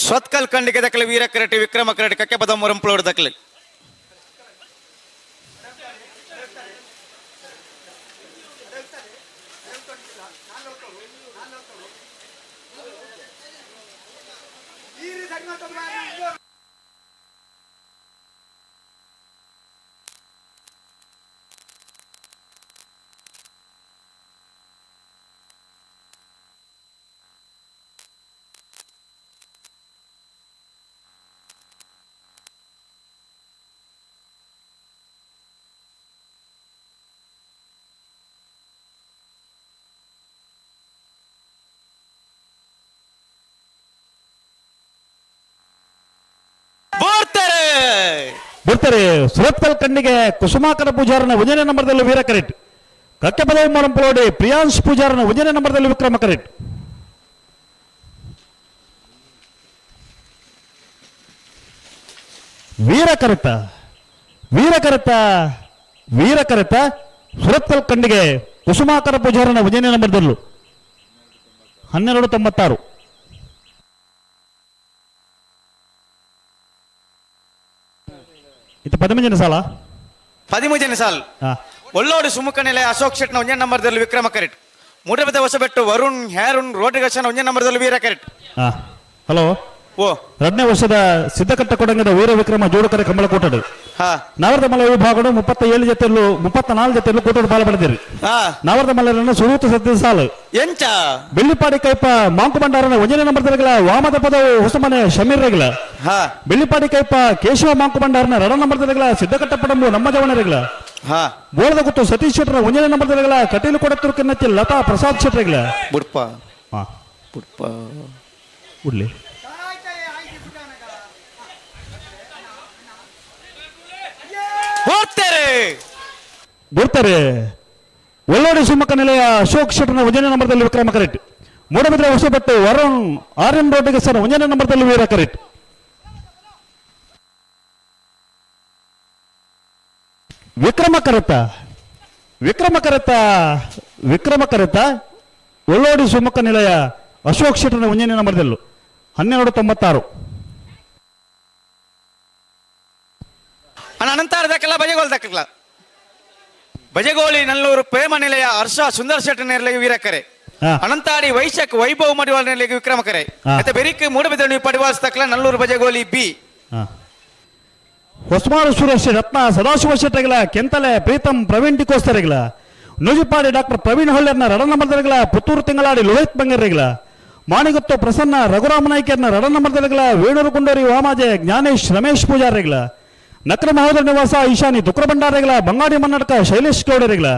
ಸ್ವತ್ಕಲ್ ಕಂಡಿಗೆ ದಕ್ಕಲೆ ವೀರ ಕರಟಿ ವಿಕ್ರಮ ಕರಟಿ ಕಕ್ಕೆಪದ ಮುರಂಪುಳೋಡು ದಕ್ಕಲೆ. ಬರ್ತಾರೆ ಸುರತ್ಕಲ್ ಕಣ್ಣಿಗೆ ಕುಸುಮಾಕರ ಪೂಜಾರನ ಒಂದನೇ ನಂಬರ್ದಲ್ಲಿ ವೀರ ಕರೆಕ್ಟ್. ಕಕ್ಕೆಪದವು ಮರಂಪುಳೋಡಿ ಪ್ರಿಯಾಂಶ್ ಪೂಜಾರನ ಒಂದನೇ ನಂಬರ್ದಲ್ಲಿ ವಿಕ್ರಮ ಕರೆಕ್ಟ್. ವೀರ ಕರೆತ ವೀರ ಕರೆತ ವೀರ ಕರೆತ ಸುರತ್ಕಲ್ ಕಣ್ಣಿಗೆ ಕುಸುಮಾಕರ ಪೂಜಾರನ ಒಂದನೇ ನಂಬರ್ದಲ್ಲೂ 12-96. ಇದು 13ನೇ ಸಾಲ. 13ನೇ ಸಾಲ. ಒಳ್ಳೋಡು ಸುಮುಖ ನೆಲೆ ಅಶೋಕ್ ಶೆಟ್ನ ಒಂದೇ ನಂಬರ್ದಲ್ಲಿ ವಿಕ್ರಮ ಕರೆಕ್ಟ್. ಮೂಡಬದ ಹೊಸಬೆಟ್ಟು ವರುಣ್ ಹ್ಯಾರುಣ್ ರೋಟಿಗರ್ಷನ ಒಂದೇ ನಂಬರ್ದಲ್ಲಿ ವೀರ ಕರೆಕ್ಟ್. ಹಲೋ ಓ ಎರಡನೇ ವರ್ಷದ ಸಿದ್ಧಕಟ್ಟ ಕೊಡಂಗದ ವೀರ ವಿಕ್ರಮ ಜೋಡುಕರೆ ಕಂಬಳಕೋಟಡು ನವರದ ಮಲೆ ವಿಭಾಗಡು 37 ಜೊತೆಯಲ್ಲೂ 34 ಜೊತೆಯಲ್ಲೂ ಕೋಟಡು ಪಾಲು ಪಡೆದಿರಿ. ನವರದ ಮಲೆಯನ್ನು ಸುರೂತ ಸದ್ಯ ಸಾಲು ಎಂಚ ಬೆಳ್ಳಿಪಾಡಿ ಕೈಪ ಮಾಂಕು ಭಂಡಾರನ ಒಂದನೇ ನಂಬರ್ದಲ್ಲಿಗಳ ವಾಮದ ಪದವು ಹೊಸಮನೆ ಶಮೀರ್ ರೆಗ್ಲ. ಬೆಳ್ಳಿಪಾಡಿ ಕೈಪ ಕೇಶವ ಮಾಂಕು ಭಂಡಾರನ ಎರಡ ನಂಬರ್ದಲ್ಲಿಗಳ ಸಿದ್ಧಕಟ್ಟ ಪಡಂಬು ನಮ್ಮ ಜವನರೆಗ್ಲ. ಬೋಳದ ಗುತ್ತು ಸತೀಶ್ ಶೆಟ್ಟರ ಒಂದನೇ ನಂಬರ್ದಲ್ಲಿಗಳ ಕಟೀಲು ಕೊಡತ್ತೂರು ಕಿನ್ನಚ್ಚಿ ಲತಾ ಪ್ರಸಾದ್ ಶೆಟ್ಟರೆಗ್ಲ. ಬುಡ್ಪ ಬುಡ್ಪ ಉಡ್ಲಿ ಬರ್ತಾರೆ. ಒಳ್ಳೋಡಿ ಶಿವಮೊಗ್ಗ ನಿಲಯ ಅಶೋಕ್ ಶೆಟ್ಟರ್ನ ಒಂದನೇ ನಂಬರ್ದಲ್ಲಿ ವಿಕ್ರಮ ಕರೆಕ್ಟ್. ಮೂಡಬಿದ್ರೆ ಹೊಸಬೆಟ್ಟು ವರುಣ್ ಆರ್ ಎನ್ ರೋಡ್ಗೆ ಸರ್ ಒಂದನೇ ನಂಬರ್ದಲ್ಲಿ ವೀರ ಕರೆಕ್ಟ್. ವಿಕ್ರಮ ಕರೆತ ವಿಕ್ರಮ ಕರೆತ ವಿಕ್ರಮ ಕರೆತ ಒಳ್ಳೋಡಿ ಶಿವಮೊಗ್ಗ ನಿಲಯ ಅಶೋಕ್ ಶೆಟ್ಟರ್ನ ಒಂದನೇ ನಂಬರ್ದಲ್ಲೂ 12-96. ಅನಂತರ ದಕ್ಕಲ್ಲ ಬಜೆಗೋಲ್ ದಕ್ಕಲ್ಲ ಬಜಗೋಳಿ ನಲ್ಲೂರು ಪ್ರೇಮ ನಿಲಯ ಹರ್ಷ ಸುಂದರ್ ಶೆಟ್ಟಿ ನೆರಳಿಗೆ ವೀರಕರೆ. ಅನಂತಾಡಿ ವೈಶಕ್ ವೈಭವ್ ಮಡಿವಾಳ ನೆರಳಿಗೆ ವಿಕ್ರಮಕರೆ. ಮತ್ತೆ ಬೆರಿಕ್ ಮೂಡಬಿದ್ರೆ ಪಡಿವಾಸ್ ತಕ್ಕಲ ನಲ್ಲೂರು ಬಜಗೋಲಿ ಬಿ. ಹೊಸಮಾರು ಸುರೇಶ್ ರತ್ನ ಸದಾಶಿವ ಶೆಟ್ಟರೆಗಳ ಕೆಂತಲೆ ಪ್ರೀತಂ ಪ್ರವೀಣ್ ಡಿಕೋಸ್ತರೆಗಳ ನೂಜಿಪಾಡಿ ಡಾಕ್ಟರ್ ಪ್ರವೀಣ್ ಹೊಳ್ಳೆರ್ನ ರಡ ನಂಬರ್ದರೆಗಳ ಪುತ್ತೂರು ತಿಂಗಳಾಡಿ ಲೋಹಿತ್ ಬಂಗರ್ರೆಗಳ ಮಾಣಿಗುತ್ತು ಪ್ರಸನ್ನ ರಘುರಾಮ ನಾಯ್ಕರ್ನ ರಡ ನಂಬರ್ದರೆಗಳ ವೇಣೂರು ಕುಂಡೋರಿ ವಾಮಾಜೆ ಜ್ಞಾನೇಶ್ ರಮೇಶ್ ಪೂಜಾರಿಗಳ ನಕ್ರ ಮಹೋದರ ನಿವಾಸ ಈಶಾನಿ ದುಕ್ರ ಭಂಡಾರಿಗಳ ಬಂಗಾಡಿ ಮನ್ನಡ್ಕ ಶೈಲೇಶ್ ಗೌಡರಿಗಳ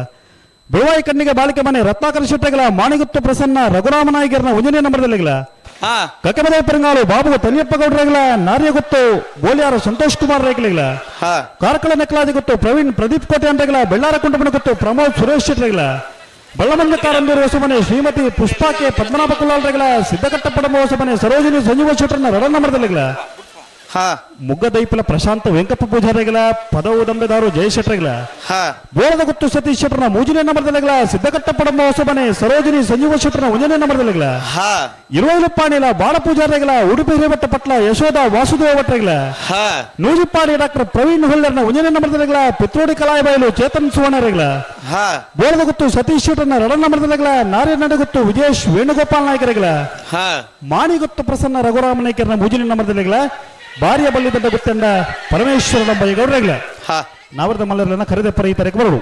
ಬೆಳವಾಯಿ ಕಣ್ಣಿಗೆ ಬಾಳಿಕೆ ಮನೆ ರತ್ನಾಕರ ಶೆಟ್ಟೆಗಳ ಮಾಣಿಗುತ್ತು ಪ್ರಸನ್ನ ರಘುರಾಮ ನಾಯ್ಕರ್ನ ಒಂದನೇ ನಂಬರ್ದಲ್ಲಿಗಳ ಕಕ್ಕಮದೇ ಪೆರಂಗಾಲು ಬಾಬು ತನಿಯಪ್ಪ ಗೌಡರಿಗಳ ನಾರ್ಯಗುತ್ತು ಗೋಲಿಯಾರ ಸಂತೋಷ್ ಕುಮಾರ್ ರೇಖಲಿಗಳ ಕಾರ್ಕಳ ನೆಕ್ಲಾದಿ ಗೊತ್ತು ಪ್ರವೀಣ್ ಪ್ರದೀಪ್ ಕೋಟೆ ಅಂಟಗಳ ಬೆಳ್ಳಾರ ಕುಂಟಮನ ಗೊತ್ತು ಪ್ರಮೋದ್ ಸುರೇಶ್ ಶೆಟ್ಟರೆಗಳ ಬಳ್ಳಮಲ್ಲ ಕಾರಂದೂರು ಹೊಸಮನೆ ಶ್ರೀಮತಿ ಪುಷ್ಪಾ ಕೆ ಪದ್ಮನಾಭ ಕುಲಾಲ್ರೆಗಳ ಸಿದ್ದಕಟ್ಟಪಡಂಬ ಹೊಸಮನೆ ಸರೋಜಿನಿ ಸಂಜೀವ ಶೆಟ್ಟರ್ನ ರಡ ನಂಬರ್ದಲ್ಲಿಗಳ ಮುಗ್ಗದೈಪಲ ಪ್ರಶಾಂತ ವೆಂಕಪ್ಪ ಪೂಜಾರಿಗಳ ಪದವು ದಂಬೆದಾರು ಜಯಶೆಟ್ಟರೆಗಳ ಬೋಳದ ಗುತ್ತು ಸತೀಶ್ ಶೆಟ್ಟರ್ನ ಮೂಜನೇ ನಂಬರ್ದಲ್ಲಿಗಳ ಸಿದ್ದಕಟ್ಟಪಡಂಬ ಹೊಸಮನೆ ಸರೋಜಿನಿ ಸಂಜೀವ ಶೆಟ್ಟರ್ನ ಒಂದನೇ ನಂಬರ್ದಲ್ಲಿಗಳ ಇರುವೈಲುಪ್ಪಾಣಿಲ ಬಾಳ ಪೂಜಾರಿಗಳ ಉಡುಪಿ ಹಿರೇಮಠ ಪಟ್ಲ ಯಶೋಧ ವಾಸುದೇವ ಭಟ್ರೆಗಳ ನೂಜಿಪ್ಪಾಡಿ ಡಾಕ್ಟರ್ ಪ್ರವೀಣ್ ಹೊಳ್ಳರ್ನ ಒಂದನೇ ನಂಬರ್ದಲ್ಲಿಗಳ ಪಿತ್ರೋಡಿ ಕಲಾಯಬೈಲು ಚೇತನ್ ಸುವರ್ಣರೆಗಳ ಬೋಳದ ಗುತ್ತು ಸತೀಶ್ ಶೆಟ್ಟರ್ನ ರಡ ನಂಬರ್ದಲ್ಲಿಗಳ ನಾರ್ಯನಡಗುತ್ತು ವಿಜೇಶ್ ವೇಣುಗೋಪಾಲ್ ನಾಯಕರೆಗಳ ಮಾಣಿಗುತ್ತು ಪ್ರಸನ್ನ ರಘುರಾಮ ನಾಯ್ಕರ್ನ ಮೂಜಿನ ನಂಬರ್ದಲ್ಲಿಗಳ ಭಾರ್ಯ ಬಲ್ಲಿದಂಡ ಗುತ್ತಂಡ ಪರಮೇಶ್ವರ ಗೌಡ್ರೆಗಳ ನಾವರದ ಮಲ್ಲರನ್ನ ಕರೆದ ಪರ ಈ ತಾರೀಕು ಬರಡು.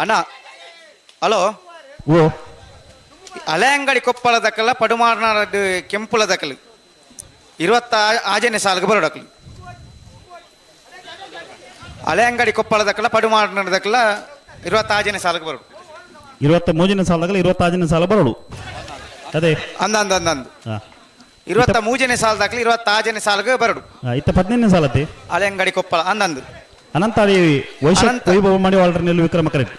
ಅಣ್ಣ ಹಲೋ ಓ ಹಳೆಯಂಗಡಿ ಕೊಪ್ಪಳ ದಕ್ಕಲ ಪಡುಮಾರ್ನಾಡ್ ಕೆಂಪುಳ ದಕ್ಕಲು 26 ಆಜನೇ ಸಾಲಿಗೆ ಬರೋಡಕ್ಲು ಹಳೆಯಂಗಡಿ ಕೊಪ್ಪಳ ದಕ್ಕಲ ಪಡುಮಾರ್ನಾಡ್ ದಕ್ಕಲ 26ನೇ ಸಾಲಿಗೆ ಬರೋಡು. 23ನೇ ಸಾಲದಾಗ 26ನೇ ಸಾಲ ಬರೋಡು. ಅದೇ ಅಂದ ಅಂದ ಅಂದ ಅಂದ 23ನೇ ಸಾಲದಾಗಲಿ 26ನೇ ಸಾಲಿಗೆ ಬರೋಡು. ಇತ್ತ 15ನೇ ಸಾಲತಿ ಹಳೆಯಂಗಡಿ ಕೊಪ್ಪಳ ಅಂದಂದು ಅನಂತಾಡಿ ವೈಶಾಖ ವೈಭವ ಮಡಿವಾಳರ ನಿಲುವು ವಿಕ್ರಮ ಕರೆಟ್.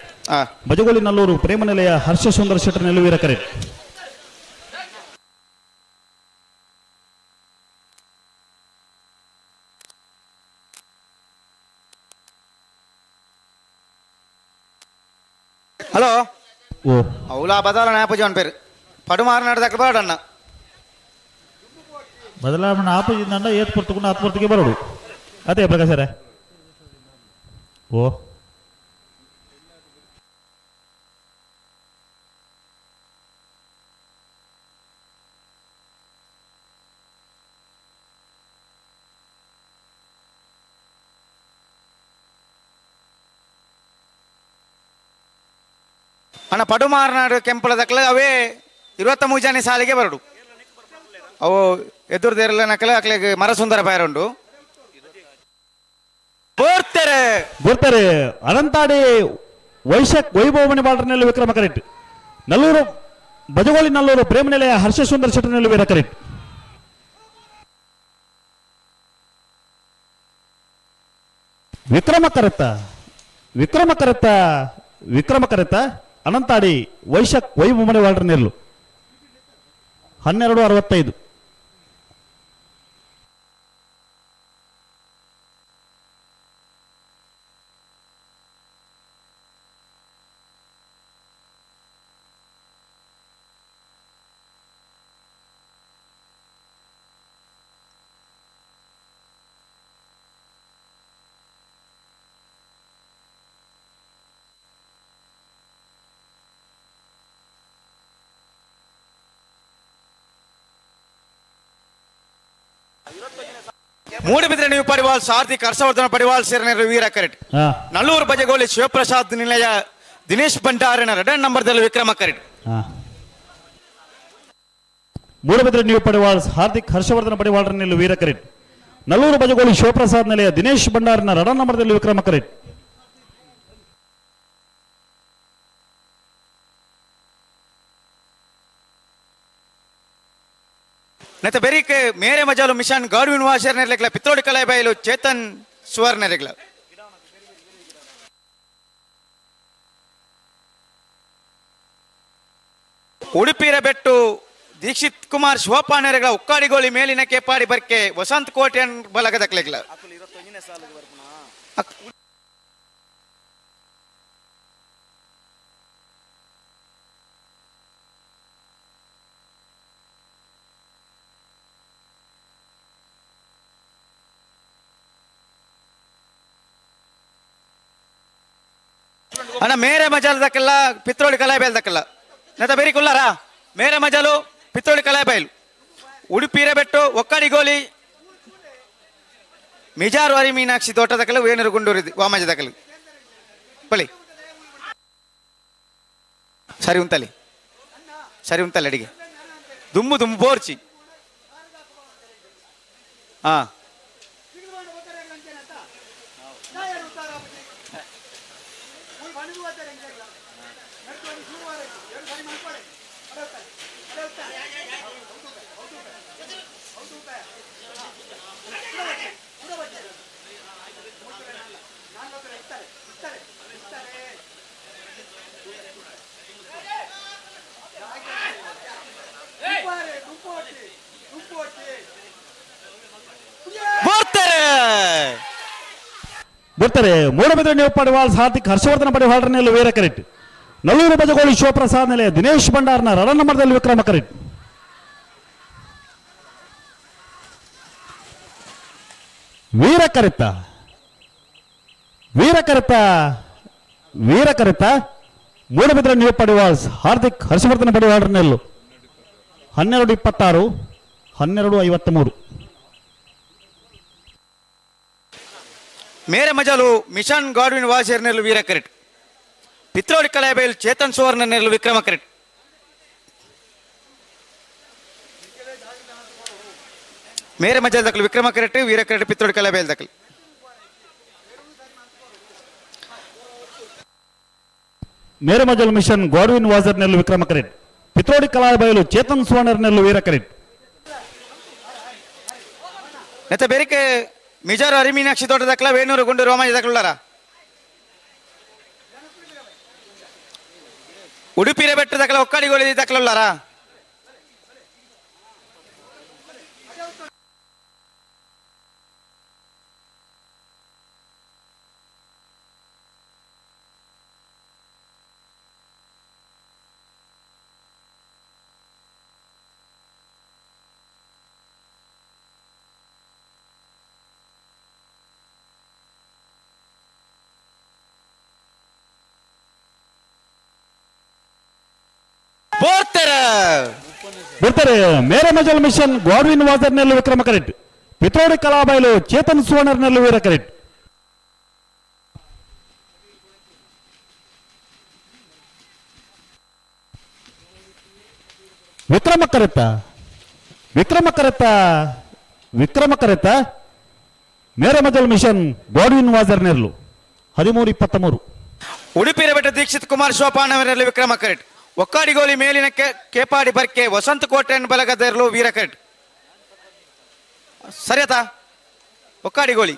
ಬಜಗೋಳಿ ನಲ್ಲೂರು ಪ್ರೇಮ ನಿಲಯ ಹರ್ಷ ಸುಂದರ ಶೆಟ್ಟರ್ ನಿಲುವು ವೀರ ಕರೆಟ್. ಹಲೋ ಓ ಅವಳ ಬದಲಾವಣೆ ಆಪುಜಿ ಪೇರು ಪಡುಮಾರನಾಡ್ ದಕ್ಕಲ ಬರೋಡಣ್ಣ. ಬದಲಾವಣೆ ಆಪುಜಿ ಅಂಡ ಏತ್ ಪೊರ್ತುಕೊಂಡು ಆತ್ ಪೊರ್ತುಗೆ ಬರೋಡು. ಅದೇ ಪ್ರಕಾಶರೇ ಓ ಅಣ್ಣ ಪಡುಮಾರನಾಡು ಕೆಂಪುಳ ದಕ್ಕಲ ಅವೇ 23ನೇ ಸಾಲಿಗೆ ಬರಡು. ಅವು ಎದುರುದೇರಲ್ಲ ನಕಲ ಅಕ್ಲೆಗ್ ಮರಸುಂದರ ಬಾಯರುಂಡು ಬೋರ್ತಾರೆ ಬೋರ್ತಾರೆ. ಅನಂತಾಡಿ ವೈಶಾಖ್ ವೈಭವ ಮಣಿಬಾಳ್ರನಲ್ಲಿ ವಿಕ್ರಮ ಕರೆಕ್ಟ್. ನಲ್ಲೂರು ಬಜಗೋಳಿ ನಲ್ಲೂರು ಪ್ರೇಮ ನಿಲಯ ಹರ್ಷ ಸುಂದರ ಶೆಟ್ಟರ್ನಲ್ಲಿ ವೀರ ಕರೆಕ್ಟ್. ವಿಕ್ರಮ ಕರೆತ ವಿಕ್ರಮ ಕರೆತ ವಿಕ್ರಮ ಕರೆತ ಅನಂತಾಡಿ ವೈಶಾಖ್ ವೈಭವ ಮಣಿವಾಳ್ರ ನೆಲ್ಲು 12:65. ಮೂಡುಬಿದ್ರೆ ನೀವು ಪಡಿವಾಲ್ ಸಾರ್ಥಿಕ್ ಹರ್ಷವರ್ಧನ ಪಡಿವಾಲ್ ಸೇರಿನ ವೀರ ಕರೆಟ್. ನಲ್ಲೂರು ಬಜಗೋಳಿ ಶಿವಪ್ರಸಾದ್ ನಿಲಯ ದಿನೇಶ್ ಭಂಡಾರಿನ ಎರಡನೇ ನಂಬರ್ದಲ್ಲಿ ವಿಕ್ರಮ ಕರೆಟ್. ಮೂಡುಬಿದ್ರೆ ನೀವು ಪಡಿವಾಳ್ ಹಾರ್ದಿಕ್ ಹರ್ಷವರ್ಧನ ಪಡಿವಾಳ್ರ ನಿಲ್ಲು ವೀರ ಕರೆಟ್. ನಲ್ಲೂರು ಬಜಗೋಳಿ ಶಿವಪ್ರಸಾದ್ ನಿಲಯ ದಿನೇಶ್ ಭಂಡಾರಿನ ಎರಡನೇ ನಂಬರ್ದಲ್ಲಿ ವಿಕ್ರಮ ಕರೆಟ್. ನೆತ್ತ ಬೆರಿಕ್ ಮೇರೆ ಮಜಾಲು ಮಿಷನ್ ಗಾಡ್ವಿನ್ ವಾಷರ್ ನೆರ್ಲೆಕ್ಲ ಪಿತ್ರೋಡಿ ಕಲಾಬೈಲು ಚೇತನ್ ಸುವರ್ ನೆರೆಗ್ಲ. ಉಡುಪಿರ ಬೆಟ್ಟು ದೀಕ್ಷಿತ್ ಕುಮಾರ್ ಶಿವಪ್ಪ ನೆರೆಗಳ ಉಕ್ಕಾಡಿಗೋಳಿ ಮೇಲಿನ ಕೇಪಾಡಿ ಬರ್ಕೆ ವಸಂತ್ ಕೋಟೆಯನ್ ಬಲಗದಕ್ಲೆಗ್ಲ. ಅಣ್ಣ ಮೇರೆ ಮಜಾಲದಕ್ಕೆಲ್ಲ ಪಿತ್ರೋಳಿ ಕಲಾಬೆಲ್ದಕ್ಕೆಲ್ಲ ನೆತ ಬೇರಿ ಕುಲ್ಲಾರಾ ಮೇರೆ ಮಜಲು ಪಿತ್ತೋಳಿ ಕಲಾಬೈಲು ಉಡುಪಿರಬೆಟ್ಟು ಒಕ್ಕಡಿಗೋಲಿ ಮಿಜಾರು ಹರಿ ಮೀನಾಕ್ಷಿ ತೋಟದಕಲು ವೇಣೂರು ಗುಂಡೂರು ವಾಮಜದಕಲು ಬಳಿ ಸರಿ ಉಂತಲಿ ಸರಿ ಉಂತಲ್ಲ ಅಡಿಗೆ ದುಮ್ಮು ದುಮ್ಮು ಬೋರ್ಚಿ ಹಾ ಬರ್ತಾರೆ ಮೂಡಬಿದ್ರೆ ನೀವು ಪಡಿವಾಳ್ ಹಾರ್ದಿಕ್ ಹರ್ಷವರ್ಧನ ಪಡಿವಾಳ್ರನ್ನೆಲ್ಲ ವೀರ ಕರೆಕ್ಟ್. ನಲ್ಲೂರು ಬಜಗೋಳಿ ಶಿವಪ್ರಸಾದ್ ನೆಲೆ ದಿನೇಶ್ ಭಂಡಾರ್ನ ರನ್ ನಂಬರ್ದಲ್ಲಿ ವಿಕ್ರಮ ಕರೆಕ್ಟ್. ವೀರ ಕರೆತ ವೀರ ಕರೆತ ವೀರ ಕರೆತ ಮೂಡಬಿದ್ರೆ ನೀವು ಪಡಿವಾಳ್ ಹಾರ್ದಿಕ್ ಹರ್ಷವರ್ಧನ ಪಡಿವಾಳ್ರನ್ನೆಲ್ಲು 12:26 12:53. ಮೇರೆ ಮಜಲು ಮಿಷನ್ ಗಾಡ್ವಿನ್ ವಾಸೇರ್ ನೆಲ್ಲು ವೀರ ಕರೆಟ್. ಪಿತ್ರೋಡಿ ಕಲಾಬೈಲ್ ಚೇತನ್ ಸುವರ್ಣ ನೆಲ್ಲು ವಿಕ್ರಮ ಕರೆಟ್. ಮೇರೆ ಮಜಲ್ ದಕ್ಕಲು ವಿಕ್ರಮ ಕರೆಟ್ ವೀರ ಕರೆಟ್ ಪಿತ್ರೋಡಿ ಕಲಾಬೈಲ್ ದಕ್ಕಲು. ಮೇರೆ ಮಜಲ್ ಮಿಷನ್ ಗಾಡ್ವಿನ್ ವಾಸರ್ ನೆಲ್ಲು ವಿಕ್ರಮ ಕರೆಟ್. ಪಿತ್ರೋಡಿ ಕಲಾಬೈಲು ಚೇತನ್ ಸುವರ್ಣ ನೆಲ್ಲು ವೀರ ಕರೆಟ್. ನೆತ್ತ ಬೇರಿಕೆ ಮಿಜಾರು ಹರಿಮೀನಾಕ್ಷಿ ತೋಟ ದಕ್ಕಲ ವೇಣೂರು ಗುಂಡು ರೋಮಾಜ ದಕ್ಕಲಾರ ಉಡುಪಿರ ಬೆಟ್ಟ ದಕ್ಕಲ ಒಕ್ಕಾಡಿಗೋಳಿ ದಕ್ಕಲಾರ ಬರ್ತಾರೆ. ಮೇರೆ ಮಜಲ್ ಮಿಷನ್ ಗಾಡ್ವಿನ್ ವಾಸರ್ ನೆಲ್ಲು ವಿಕ್ರಮ ಕರೆಕ್ಟ್. ಪಿತ್ರೋಡಿ ಕಲಾಬೈಲು ಚೇತನ್ ಸುವರ್ಣರ್ ನೆಲ್ಲು ವೀರ ಕರೆಕ್ಟ್. ವಿಕ್ರಮ ಕರೆತ ವಿಕ್ರಮ ಕರೆತ ವಿಕ್ರಮ ಕರೆತ ಮೇರೆ ಮಜಲ್ ಮಿಷನ್ ಗಾಡ್ವಿನ್ ವಾಸರ್ ನೆಲ್ಲು 13:23. ಉಡುಪಿ ಬೆಟ್ಟ ದೀಕ್ಷಿತ್ ಕುಮಾರ್ ಶೋಪಾನವರಲ್ಲಿ ವಿಕ್ರಮ ಕರೆಕ್ಟ್. ಒಕ್ಕಾಡಿಗೋಲಿ ಮೇಲಿನ ಕೇಪಾಡಿ ಬರ್ಕೆ ವಸಂತ ಕೋಟೆಯನ್ನು ಬಲಗದರ್ಲು ವೀರ ಕರೆಕ್ಟ್. ಸರಿಯತಾ ಒಕ್ಕಾಡಿಗೋಲಿ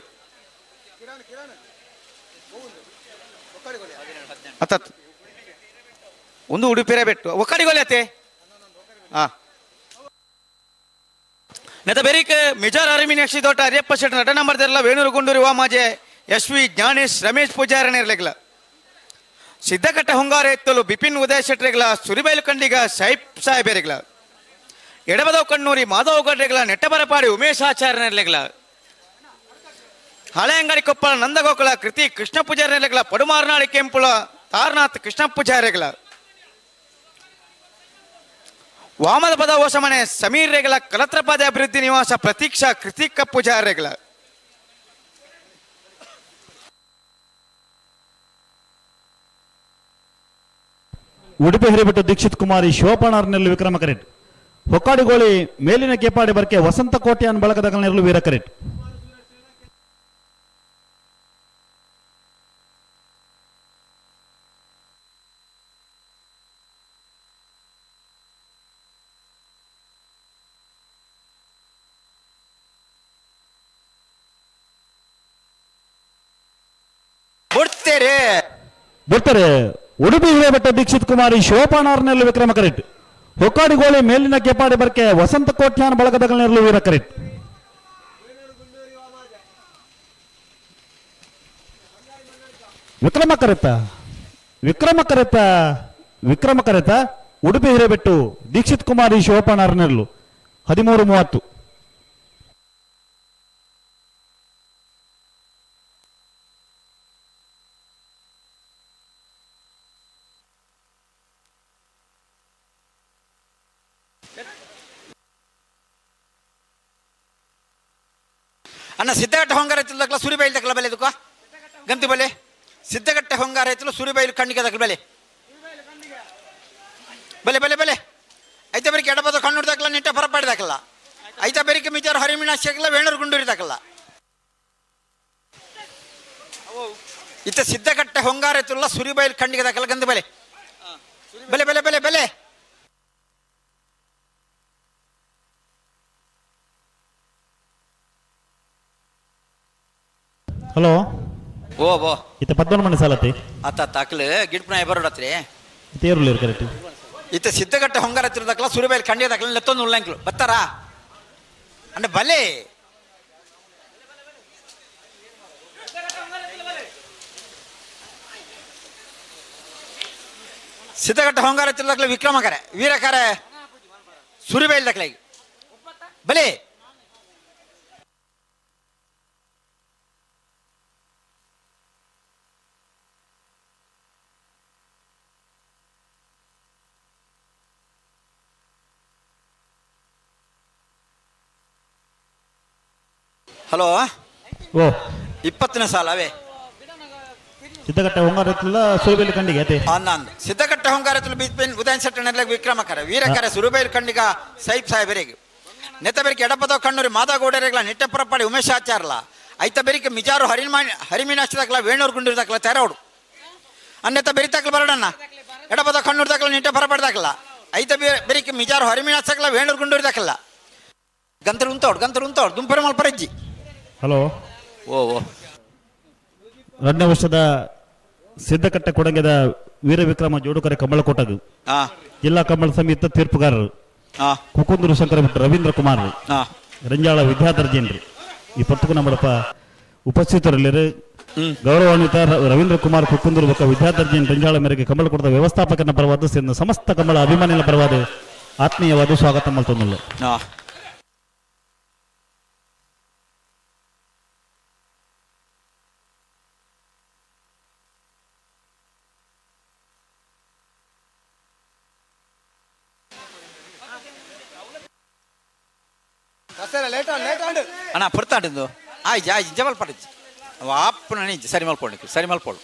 ಅತ್ತತ್ ಒಂದು ಉಡುಪಿರ ಬೆಟ್ಟು ಒಕ್ಕಾಡಿಗೋಲಿ ಅತ್ತೆ ಹಾ ನೆತ ಬೆರಿಕ್ ಮಿಜಾರ್ ಅರಿಮಿನಾಕ್ಷಿ ತೋಟ ಹರಿಯಪ್ಪ ಶೆಟ್ಟ ನಟ ನಂಬರ್ ತೆರಲ ವೇಣೂರು ಗುಂಡೂರು ವಾಮಾಜೆ ಎಸ್ ವಿ ಜ್ಞಾನೇಶ್ ರಮೇಶ್ ಪೂಜಾರಣ ಇರಲಿಲ್ಲ. ಸಿದ್ದಕಟ್ಟ ಹೊಂಗಾರ ಎತ್ತಲು ಬಿಪಿನ್ ಉದಯ ಶೆಟ್ಟರೆಗಳ ಸುರಿಬೈಲು ಕಂಡಿಗ ಸಾಹಿಬ್ ಸಾಹೇಬರಿಗಳ ಎಡಬದವ್ ಕಣ್ಣೂರಿ ಮಾಧವ ಗಡ್ರೆಗಳ ನೆಟ್ಟಬರಪಾಡಿ ಉಮೇಶ್ ಆಚಾರ್ಯನಿರ್ಲೆಗಳ ಹಳೆಯಂಗಡಿ ಕೊಪ್ಪಳ ನಂದಗೋಕುಲ ಕೃತಿ ಕೃಷ್ಣ ಪೂಜಾರಿಗಳ ಪಡುಮಾರನಾಡಿ ಕೆಂಪುಳ ತಾರನಾಥ್ ಕೃಷ್ಣ ಪೂಜಾರಿಗಳ ವಾಮದ ಪದ ಓಸಮನೆ ಸಮೀರ್ ರೇಗಳ ಕಲತ್ರಪಾದ ಅಭಿವೃದ್ಧಿ ನಿವಾಸ ಪ್ರತೀಕ್ಷಾ ಕೃತಿಕ ಪೂಜಾರಿಗಳ ಉಡುಪಿ ಹಿರಿಬೆಟ್ಟು ದೀಕ್ಷಿತ್ ಕುಮಾರಿ ಶಿವಪ್ಪಣ್ಣವ್ರನ್ನೆಲ್ಲ ವಿಕ್ರಮ ಕರೆಟ್. ಹೊಕ್ಕಾಡಿಗೋಳಿ ಮೇಲಿನ ಕೇಪಾಡಿ ಬರ್ಕೆ ವಸಂತ ಕೋಟ್ಯಾನ್ ಬಳಗದಗನೆರಲು ವೀರ ಕರೆಟ್. ಬಿಡ್ತಾರೆ. ಉಡುಪಿ ಹಿರೇಬೆಟ್ಟ ದೀಕ್ಷಿತ್ ಕುಮಾರಿ ಶಿವಪ್ಪಣ್ಣವ್ರನ್ನೆಲ್ಲ ವಿಕ್ರಮ ಕರೆಟ್. ಹೊಕ್ಕಾಡಿಗೋಳಿ ಮೇಲಿನ ಕೇಪಾಡಿ ಬರ್ಕೆ ವಸಂತ ಕೋಟ್ಯಾನ್ ಬಳಗದಗನೆರಲು ವೀರ ಕರೆಟ್. ವಿಕ್ರಮ ಕರೆತ ವಿಕ್ರಮ ಕರೆತ ವಿಕ್ರಮ ಕರೆತ ಉಡುಪಿ ಹಿರೇಬೆಟ್ಟು ದೀಕ್ಷಿತ್ ಕುಮಾರಿ ಶಿವಪ್ಪಣ್ಣವ್ರನ್ನೆರಲು 13:30. ಅಣ್ಣ ಸಿದ್ಧಗಟ್ಟೆ ಹೊಂಗಾರ ದಕ್ಕಲ ಸುರಿಬೈಲ್ ದಕ್ಕಲ ಬಲೆ ಇದಕ್ಕ ಗಂತಿ ಬಲೆ ಸಿದ್ಧಗಟ್ಟೆ ಹೊಂಗಾರ ಐತಲು ಸುರಿಬೈಲು ಖಂಡಿಗೆ ದಕ್ಕಲ ಬಲೆ ಬಲೆ ಬಲೆ ಬಲೆ ಐತ ಬೆರಿಕೆ ಎಡಬದ ಕಣ್ಣೂರು ದಾಖಲ ನಿಟ್ಟ ಪರಪಾಡಿ ದಾಖಲ ಐತ ಬೆರಿಕೆ ಮಿಚಾರ ಹರಿಮಿಣಾಶಕಲ ವೇಣೂರು ಗುಂಡೂರಿ ದಾಖಲ ಇತ್ತ ಸಿದ್ಧಗಟ್ಟೆ ಹೊಂಗಾರ ಐತಲ್ಲ ಸುರಿಬೈಲು ಖಂಡಿಗೆ ದಾಖಲ ಗಂಧ ಬಲೆ ಬಲೆ ಬಲೆ ಬಲೆ ಬಲೆ ಹಲೋ ಓ ಓ ಇತ್ತ ಪದ್ಮನ ಮನೆ ಸಾಲತಿ ಆತ ತಾಕಲು ಗಿಡ್ಪನ ಬರೋಡತ್ರಿ ಇತ್ತ ಏರುಲಿ ಕರೆಕ್ಟ್ ಇತ್ತ ಸಿದ್ಧಗಟ್ಟೆ ಹೊಂಗಾರ ತಿರುದಕ್ಕಲ ಸುರಿಬೈಲ್ ಖಂಡಿಗೆ ದಾಖಲ ಲೆತ್ತೊಂದು ಉಳ್ಳಂಕ್ಲು ಬತ್ತಾರಾ ಅಂಡ ಬಲೆ ಸಿದ್ಧಗಟ್ಟೆ ಹೊಂಗಾರ ತಿರುದಕ್ಕಲ ವಿಕ್ರಮಕರೆ ವೀರಕರೆ ಸುರಿಬೈಲ್ ದಕ್ಕಲ ಬಲೆ ಹಲೋ ಓ 20ನೇ ಸಾಲ ಅವೇ ಸಿದ್ಧಗಟ್ಟೆ ಹೊಂಗಾರ ಐತಲ್ಲ ಸುರಿಬೈಲು ಖಂಡಿಗೆ ಅತೆ ಅಂದ ಸಿದ್ಧಗಟ್ಟೆ ಹೊಂಗಾರ ಬಿಪಿನ್ ಉದಯನ್ ಸೆಟ್ಟಣಲ್ಲಿ ವಿಕ್ರಮಕರ ವೀರಕರ ಸುರುಬೈಲ್ ಖಂಡಿಗ ಸೈಬ್ ಸಾಹೇಬರಿಗೆ ನೆತ್ತಬೆರಿಕೆ ಎಡಪದ ಕಣ್ಣೂರಿ ಮಾದಾಗೌಡರಿಗಳ ನಿಟ್ಟಪುರಪಾಡಿ ಉಮೇಶ್ ಆಚಾರ್ಲ ಐತ ಬೆರಿಕೆ ಮಿಜಾರು ಹರಿಮಾ ಹರಿಮೀನಾಕ್ಷ ವೇಣೂರು ಗುಂಡೂರು ದಾಖಲ ತೆರವಡು ಅನ್ನೆತ್ತ ಬೆರಿತಾಕ್ಲ ಬರಡಣ್ಣ ಎಡಪದ ಕಣ್ಣೂರು ದಾಖಲ ನಿಟ್ಟೆ ಪರಪಾಡಿ ಐತ ಬೆರಿಕೆ ಮಿಜಾರು ಹರಿಮೀನಾಕ್ಷ ವೇಣೂರು ಗುಂಡೂರು ದಾಖಲ ಗಂತರು ಉಂತೋಡು ಗಂತರು ಉಂತೋಡು ದುಂಪರ ಮಲ್ಪರಜ್ಜಿ. ಹಲೋ ಓ ಓ 2ನೇ ವರ್ಷದ ಸಿದ್ಧಕಟ್ಟೆ ಕೊಡಂಗದ ವೀರ ವಿಕ್ರಮ ಜೋಡುಕರೆ ಕಮಲಕೋಟಗು ಜಿಲ್ಲಾ ಕಮಲ ಸಮಿತಿ ತೀರ್ಪುಗಾರರು ಕುಕುಂದೂರು ಶಂಕರ ಭಟ್ ರವೀಂದ್ರ ಕುಮಾರ್ ರಂಜಾಳ ವಿದ್ಯಾಧರ್ ಜೈನ್ರು ಈ ಪರ್ತಕು ನಮ್ಮಡಪ್ಪ ಉಪಸ್ಥಿತರಲ್ಲಿ ಗೌರವಾನ್ವಿತ ರವೀಂದ್ರ ಕುಮಾರ್ ಕುಕ್ಕುಂದೂರು ಬೊಕ್ಕ ವಿದ್ಯಾಧರ್ ಜೈನ್ ರಂಜಾಳ ಮೇರೆಗೆ ಕಮಲಕೋಟದ ವ್ಯವಸ್ಥಾಪಕನ ಪರವಾದ ಸೇರಿದ ಸಮಸ್ತ ಕಮಲ ಅಭಿಮಾನಿಗಳ ಪರವಾದ ಆತ್ಮೀಯವಾದ ಸ್ವಾಗತ ಮಲ್ತೊಂದುಲ್ಲ. ಅಣ್ಣ ಪುರ್ತಾಂಡು ಆಯ್ತು ಆಯ್ತು ಜಬಲ್ ಪಡಜ್ಜಿ ಅಪ್ಪನ ಸರಿ ಮಲ್ಪೋಣ ಸರಿ ಮಲ್ಪೋಳು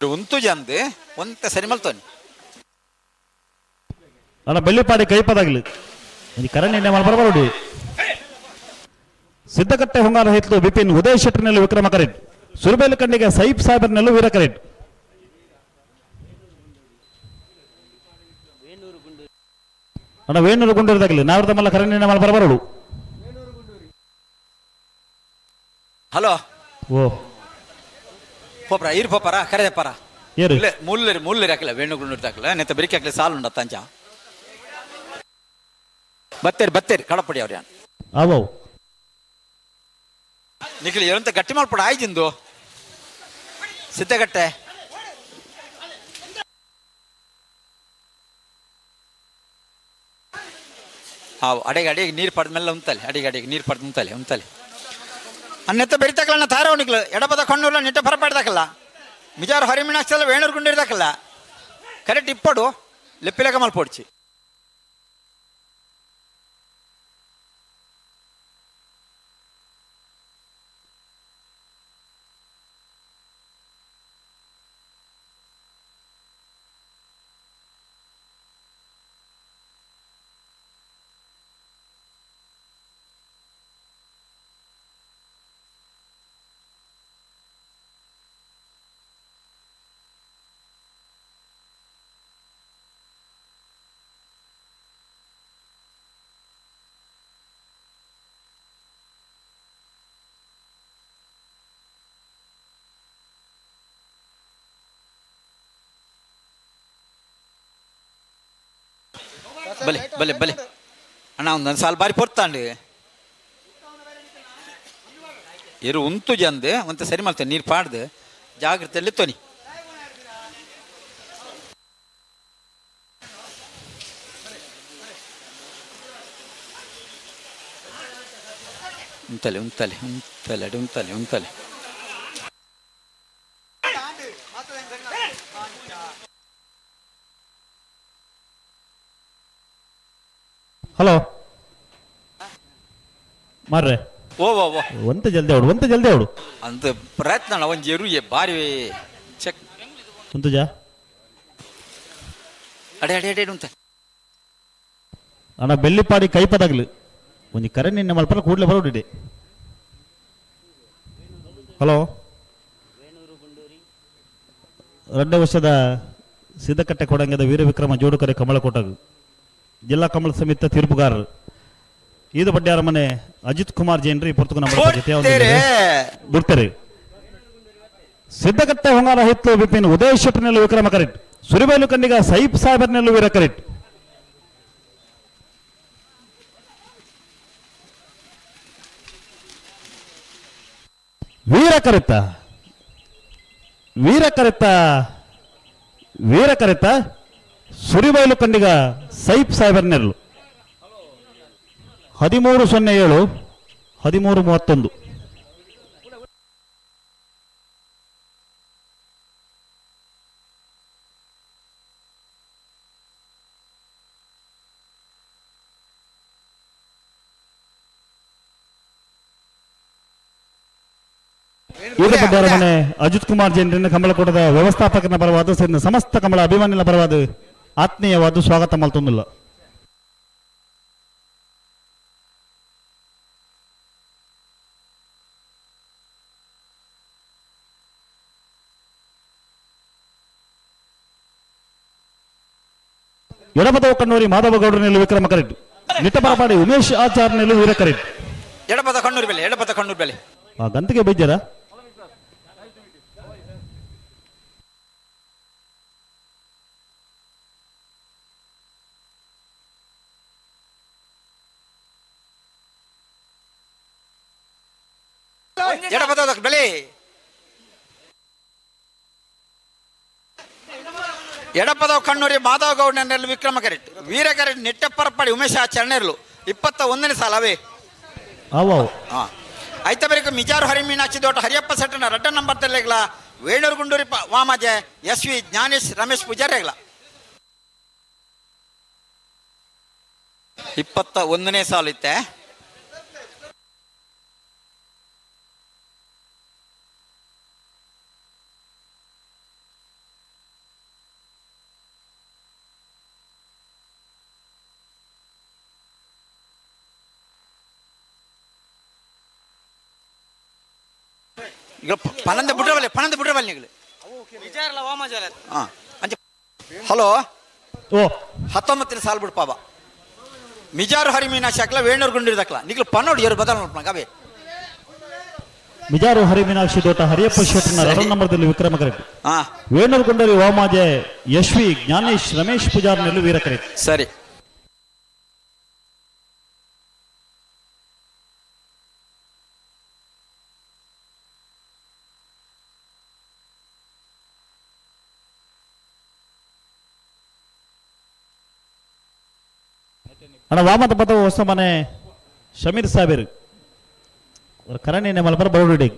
ಉಂತು ಜಂದು ಒಂತ ಸರಿ ಮಲ್ತೋನಿ. ಅಣ್ಣ ಬೆಳ್ಳಿಪಾಡಿ ಕೈಪದಾಗ್ಲಿ ಕರಣ್ ಮಲ್ಪರ ಸಿದ್ಧಕಟ್ಟೆ ಹೊಂಗಾರ ಹಿತ್ಲು ಬಿಪಿನ್ ಉದಯ್ ಶೆಟ್ಟರ್ನಲ್ಲಿ ವಿಕ್ರಮ ಕರೆಟ್ ಸುರಬೇಲು ಖಂಡಿಗೆ ಸೈಬ್ ಸಾಹೇಬರ್ನಲ್ಲೂ ವೀರ ಕರೆಟ್. ಅಣ್ಣ ವೇಣೂರು ಗುಂಡೂರದಾಗಲಿ ನಾವ್ರದ ಮಲ್ಲ ಕರಣ್ ಮಲ್ಪರ ಬರೋಡು. ಹಲೋ ಓ ಪೋಪರ ಇರು ಪೋಪರ ಕರೆದಪ್ಪಾರ ಏರು ಮುಲ್ಲರಿ ಮುಲ್ಲರಿ ಹಾಕಲ ವೇಣು ಗುಂಡೂರು ದಾಖಲ ನೆತ್ತ ಬೆರಿಕೆ ಹಾಕಲಿ ಸಾಲು ಉಂಡ ತಂಚ ಬತ್ತೇರಿ ಬತ್ತೇರಿ ಕಡಪಡಿ ಅವ್ರ ಅವೋ ನಿಖಿಲ್ ಏನಂತ ಗಟ್ಟಿ ಮಲ್ಪಡ ಆಯ್ತಿಂದು ಸಿದ್ಧಗಟ್ಟೆ ಹಾವು ಅಡಿಗೆ ಅಡಿಗೆ ನೀರು ಪಡೆದ ಮೇಲೆ ಉಂತಲೆ ಅಡಿಗೆ ಅಡಿಗೆ ನೀರು ಪಡೆದು ಉಂತಲೆ ಉಂತಲೆ ಅನ್ನೆತ್ತ ಬೆರಿತಕ್ಕಲ್ಲ ತಾರವನಿಕ್ಲು ಎಡಪದ ಕಣ್ಣೂರ್ಲ ನಿಟ್ಟ ಪರಪಾಡ್ದಾಕಲ್ಲ ಮಿಜಾರು ಹರಿಮಿಣಾಕ್ಷಲ್ಲ ವೇಣೂರು ಗುಂಡಿರ್ದಾಕಲ್ಲ ಕರೆಕ್ಟ್ ಇಪ್ಪಡು ಲೆಪ್ಪಿಲಕ ಮಲ್ಪೊಡ್ಚಿ. ಬಲೆ ಬಲೆ ಬಲೆ ಅಣ್ಣ ಒಂದೊಂದು ಸಾಲ ಬಾರಿ ಪೊರ್ತಾಂಡು ಎರು ಉಂತು ಜಂದು ಒಂತ ಸರಿ ಮಲ್ತೇನೆ ನೀರು ಪಾಡ್ದು ಜಾಗ್ರತೆಯಲ್ಲಿ ತೊನಿ. ಉಂತಲೆ ಉಂತಲೆ ಉಂತಲೆ ಅಡಿ ಉಂತಲೆ ಉಂತಲೆ ಹಲೋ ಮಾರ್ರೆ ಓ ಓ ಓ ಒಂತೆ ಜಲ್ದಿ ಅವಡು, ಒಂತೆ ಜಲ್ದಿ ಅವಡು. ಅಂತ ಪ್ರಯತ್ನ ಒಂಜಿ ಎರುಯೆ ಬಾರಿ ಚೆಕ್ ಉಂತುಜ ಅಡೆ ಅಡೆ ಅಡೆ ಉಂತ ಅಣ್ಣ ಬೆಳ್ಳಿಪಾಡಿ ಕೈಪದಾಗ್ಲು ಒಂಜಿ ಕರೆ ನಿನ್ನೆ ಮಲ್ಪರ ಕೂಡಲೇ ಬರೋಡಿದೆ. ಹಲೋ, ರಡ್ಡ ವರ್ಷದ ಸಿದ್ದಕಟ್ಟೆ ಕೊಡಂಗದ ವೀರವಿಕ್ರಮ ಜೋಡುಕರೆ ಕಮಲಕೋಟಗು ಜಿಲ್ಲಾ ಕಮಲ ಸಮಿತಿ ತೀರ್ಪುಗಾರರು ಇದು ಬಡ್ಡ್ಯಾರ ಮನೆ ಅಜಿತ್ ಕುಮಾರ್ ಜೈನ್ರಿ ಪೊರ್ತುಗು ನಮ್ಮ ಜೊತೆ ಬಿಡ್ತಾರೆ. ಸಿದ್ದಕಟ್ಟೆ ಹೊಂಗಾರ ಹಿತ್ತು ಬಿಪಿನ್ ಉದಯ ಶೆಟ್ಟರ್ನೆಲ್ಲ ವಿಕ್ರಮ ಕರೆಕ್ಟ್, ಸುರಿಬೈಲು ಕಂಡಿಗ ಸೈಫ್ ಸಾಹೇಬರ್ನೆಲ್ಲ ವೀರ ಕರೆಕ್ಟ್. ವೀರ ಕರೆತ ವೀರ ಕರೆತ ವೀರ ಕರೆತ ಸುರಿಬೈಲು ಕಂಡಿಗ ಸೈಫ್ ಸಾಹೇಬರ್ನೆರಳು 13:07 13:31. ಮನೆ ಅಜಿತ್ ಕುಮಾರ್ ಜೈನರಿಂದ ಕಮಲಕೋಟದ ವ್ಯವಸ್ಥಾಪಕನ ಪರವಾದ ಸೇರಿದ ಸಮಸ್ತ ಕಮಲ ಅಭಿಮಾನಿಗಳ ಪರವಾದ ಆತ್ಮೀಯವಾದ ಸ್ವಾಗತ ಮಲ್ತೊಂದಿಲ್ಲ. ಎಡಪದವ ಕಣ್ಣೂರಿ ಮಾಧವ ಗೌಡರನಲ್ಲಿ ವಿಕ್ರಮ ಕರೆಕ್ಟ್, ನಿಟ್ಟಪರಪಾಡಿ ಉಮೇಶ್ ಆಚಾರ್ನಲ್ಲಿ ವೀರ ಕರೆಕ್ಟ್. ಎಡಪದ ಕಣ್ಣೂರು ಬೆಲೆ, ಎಡಪದ ಕಣ್ಣೂರು ಬೆಲೆ ಗಂತಿಗೆ ಬೈದ್ಯರ ಎಡಪದ ಬೆಲೆ, ಎಡಪದವ ಕಣ್ಣೂರಿ ಮಾಧವ ಗೌಡನಲ್ಲಿ ವಿಕ್ರಮ ಕರೆಕ್ಟ್, ವೀರ ಕರೆಕ್ಟ್, ನಿಟ್ಟಪ್ಪರಪಾಡಿ ಉಮೇಶ್ ಆಚರಣೆರ್ಲು 21ನೇ ಸಾಲ ಅವೇ. ಐತ ಬರಿಕ ಮಿಜಾರು ಹರಿಮೀನಾಕ್ಷಿ ದೋಟ ಹರಿಯಪ್ಪ ಸೆಟ್ಟನ ರಡ್ಡ ನಂಬರ್ ತೆಲೆಗ್ಲ ವೇಣೂರು ಗುಂಡೂರಿ ವಾಮಾಜೆ ಎಸ್ ವಿ ಜ್ಞಾನೇಶ್ ರಮೇಶ್ ಪೂಜಾರಿಗ್ಲ 21ನೇ ಸಾಲು ಇತ್ತೆ. ಈಗ ಪನಂದ ಬಿಡ್ರವಲ್ಲೆ, ಪನಂದ ಬಿಡ್ರವಲ್ಲೆ ನೀವು. ಹಲೋ, 19ನೇ ಸಾಲು ಬಿಡು ಪಾಪ. ಮಿಜಾರು ಹರಿಮೀನಾಕ್ಷಿ ಹಾಕ್ಲ ವೇಣೂರು ಗುಂಡಿರ್ ದಕ್ಲ ನಿಗ್ಲು ಪನ್ನೋಡು ಏರು ಬದಲ ನೋಡ್ಪಣ ಅವೇ. ಮಿಜಾರು ಹರಿಮೀನಾಕ್ಷಿ ದೋಟ ಹರಿಯಪ್ಪ ಶೆಟ್ಟನ ರನ್ ನಂಬರ್ದಲ್ಲಿ ವಿಕ್ರಮ ಕರೆಕ್ಟ್, ವೇಣೂರು ಗುಂಡರಿ ವಾಮಾಜೆ ಯಶ್ವಿ ಜ್ಞಾನೇಶ್ ರಮೇಶ್ ಪೂಜಾರ್ನಲ್ಲಿ ವೀರ ಕರೆಕ್ಟ್. ಸರಿ, ಅಣ್ಣ ವಾಮದ ಪದ ಹೊಸ ಮನೆ ಶಮೀರ್ ಸಾಬೇರ್ ಕರಣಿ ಮಲಪರ ಬರೋಡಿ.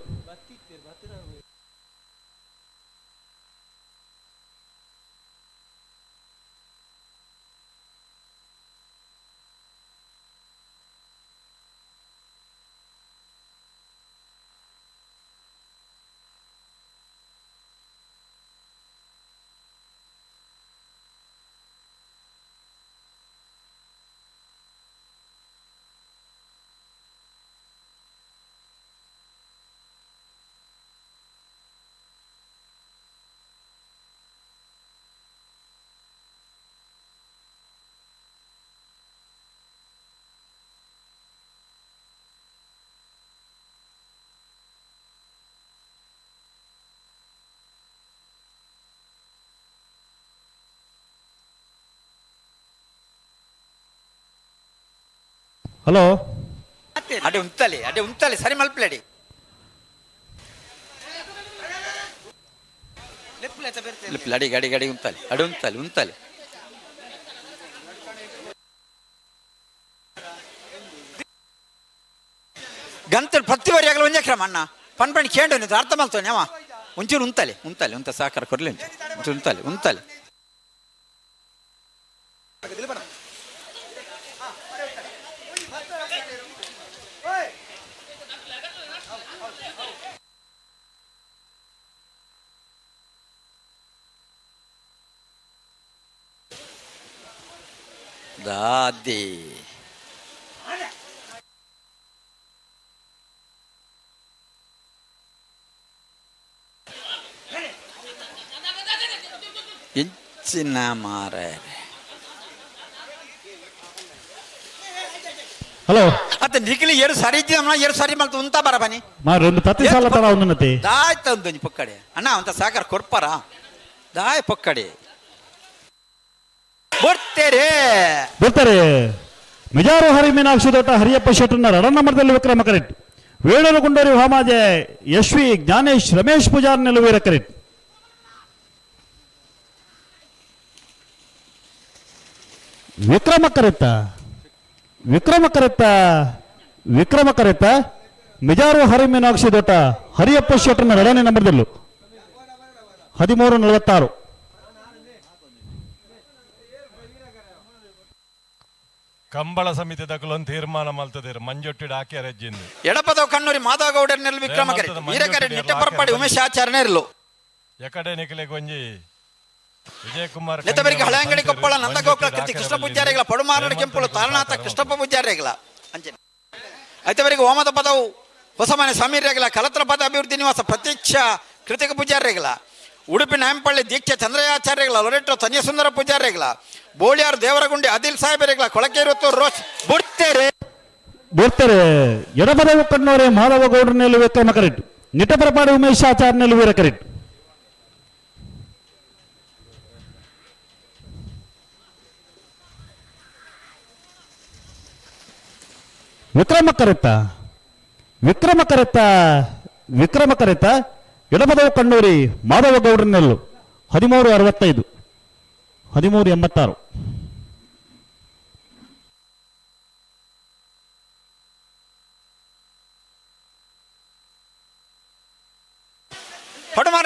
ಹಲೋ, ಅಡೆ ಉಂತಲಿ, ಅಡೆ ಉಂತಲಿ, ಸರಿ ಮಲ್ಪಲೇಡಿ. ಅಡಿ ಗಡಿ ಗಡಿ ಉಂತಲಿ, ಅಡೆ ಉಂತಲಿ ಉಂತಲಿ. ಗಂತ ಪ್ರತಿ ಬಾರಿ ಆಗಲ ಒಂದೇ ಕ್ರಮ ಅಣ್ಣ ಪಣ್ ಪಣ್ ಕೇಂಡು ನೀವು ಅರ್ಥ ಮಾಡ್ತಾನೆ ಅವ ಒಂಚೂರು ಉಂತಲಿ ಉಂತಲಿ ಉಂತ ಸಾಕಾರ ಕೊಡ್ಲಿ ಒಂಚೂರು ಉಂತಲಿ ಉಂತಲಿ. ದಾದಿ ಇಂಚಿನ ಮಾರೆ. ಹಲೋ ಅತ್ತ ನಿಖಲಿ ಏರು ಸರಿ ಇದ್ದಿದ್ದಮ್ಮ, ಏರು ಸರಿ ಮಲ್ತು ಉಂತ ಬರ ಬನ್ನಿ. ಮಾರು ಒಂದು ಪ್ರತಿ ಸಾಲ ತರ ಒಂದು ದಾಯ್ ತಂದು ಪೊಕ್ಕಡೆ ಅಣ್ಣ ಅಂತ ಸಾಕಾರ ಕೊಡ್ಪಾರ ದಾಯ್ ಪೊಕ್ಕಡೆ ಬರ್ತೇರೆ ಬರ್ತಾರೆ. ಮಿಜಾರು ಹರಿ ಮೀನಾಕ್ಷಿ ದೊಡ್ಡ ಹರಿಯಪ್ಪ ಶೆಟ್ಟರ್ನ ರಡನ್ನಮರದಲ್ಲಿ ವಿಕ್ರಮ ಕರೆಕ್ಟ್. ವೇಣೂರು ಗುಂಡೂರಿ ಹೋಮಾಜೆ ಯಶ್ವಿ ಜ್ಞಾನೇಶ್ ರಮೇಶ್ ಪೂಜಾರ್ ನಿಲುವೀರ ಕರೆಕ್ಟ್. ವಿಕ್ರಮ ಕರೆತ್ತ ವಿಕ್ರಮ ಕರೆತ್ತ ವಿಕ್ರಮ ಕರೆತ್ತ ಮಿಜಾರು ಹರಿ ಮೀನಾಕ್ಷಿ ದೊಡ್ಡ ಹರಿಯಪ್ಪ ಶೆಟ್ಟರ್ನ ಎರಡನೇ ನಂಬರ್ದಲ್ಲೂ 13:46. ಕಂಬಳ ಸಮಿತಿ ದಕಲೊಂದು ತೀರ್ಮಾನ ಮಲ್ತದಿರು ಮಂಜೊಟ್ಟಿಡ ಹಾಕಿ ರಜ್ಜಿಂದು. ಎಡಪದವ್ ಕಣ್ಣೂರಿ ಮಾಧವಗೌಡರ್ನೆಲ್ಲ ವಿಕ್ರಮ ಕರೆ ವೀರಕರೆ ನಿಟ್ಟಪರಪಾಡಿ ಉಮೇಶ್ ಆಚಾರ್ಯನೇ ಇರಲು. ಎಕಡೆ ನಿಖಲೆ ಗೊಂಜಿ ವಿಜಯಕುಮಾರ್ ನೆತ್ತಬರಿಗೆ ಹಳೆಂಗಡಿ ಕೊಪ್ಪಳ ನಂದಗೋಕುಲ ಕೃತಿ ಕೃಷ್ಣ ಪೂಜಾರಿಗಳ ಪಡುಮಾರಡ ಕೆಂಪುಳು ತಾರನಾಥ ಕೃಷ್ಣಪ್ಪ ಪೂಜಾರಿಗಳ ಅಂಚನೆ ಐತವರಿಗೆ ಹೋಮದ ಪದವು ಹೊಸಮನೆ ಸಮೀರ್ಯಗಳ ಕಲತ್ರ ಪದ ಅಭಿವೃದ್ಧಿ ನಿವಾಸ ಪ್ರತೀಕ್ಷಾ ಕೃತಿಕ ಪೂಜಾರಿಗಳ ಉಡುಪಿ ನಾಯಂಪಳ್ಳಿ ದೀಕ್ಷಾ ಚಂದ್ರಯಾಚಾರ್ಯಗಳ ಲೊರೆಟ್ಟೋ ತನ್ಯಸುಂದರ ಪೂಜಾರಿಗಳ ಬೋಳಿಯಾರ್ ದೇವರಗುಂಡಿ ಅದಿಲ್ ಸಾಹೇಬರಿಗಳ ಕೊಳಕೇರುತ್ತು ರೋಷ್ ಬುಡ್ತೇರೆ ಬರ್ತಾರೆ. ಎಡಬದವು ಕಣ್ಣೋರೆ ಮಾಧವ ಗೌಡರನೆಲ್ಲ ವಿಕ್ರಮ ಕರೆಕ್ಟ್. ನಿಟ್ಟಪರಪಾಡಿ ಉಮೇಶ್ ಆಚಾರ್ಯನೆಲ್ಲ ವೀರ ಕರೆಕ್ಟ್. ವಿಕ್ರಮ ಕರೆತ್ತ ವಿಕ್ರಮ ಕರೆತ್ತ ವಿಕ್ರಮ ಕರೆತ್ತ ಎಡಬದವು ಕಣ್ಣೂರಿ ಮಾಧವ ಗೌಡರನೆಲ್ಲು 13:65 13:86. ಪಡುಮಾರ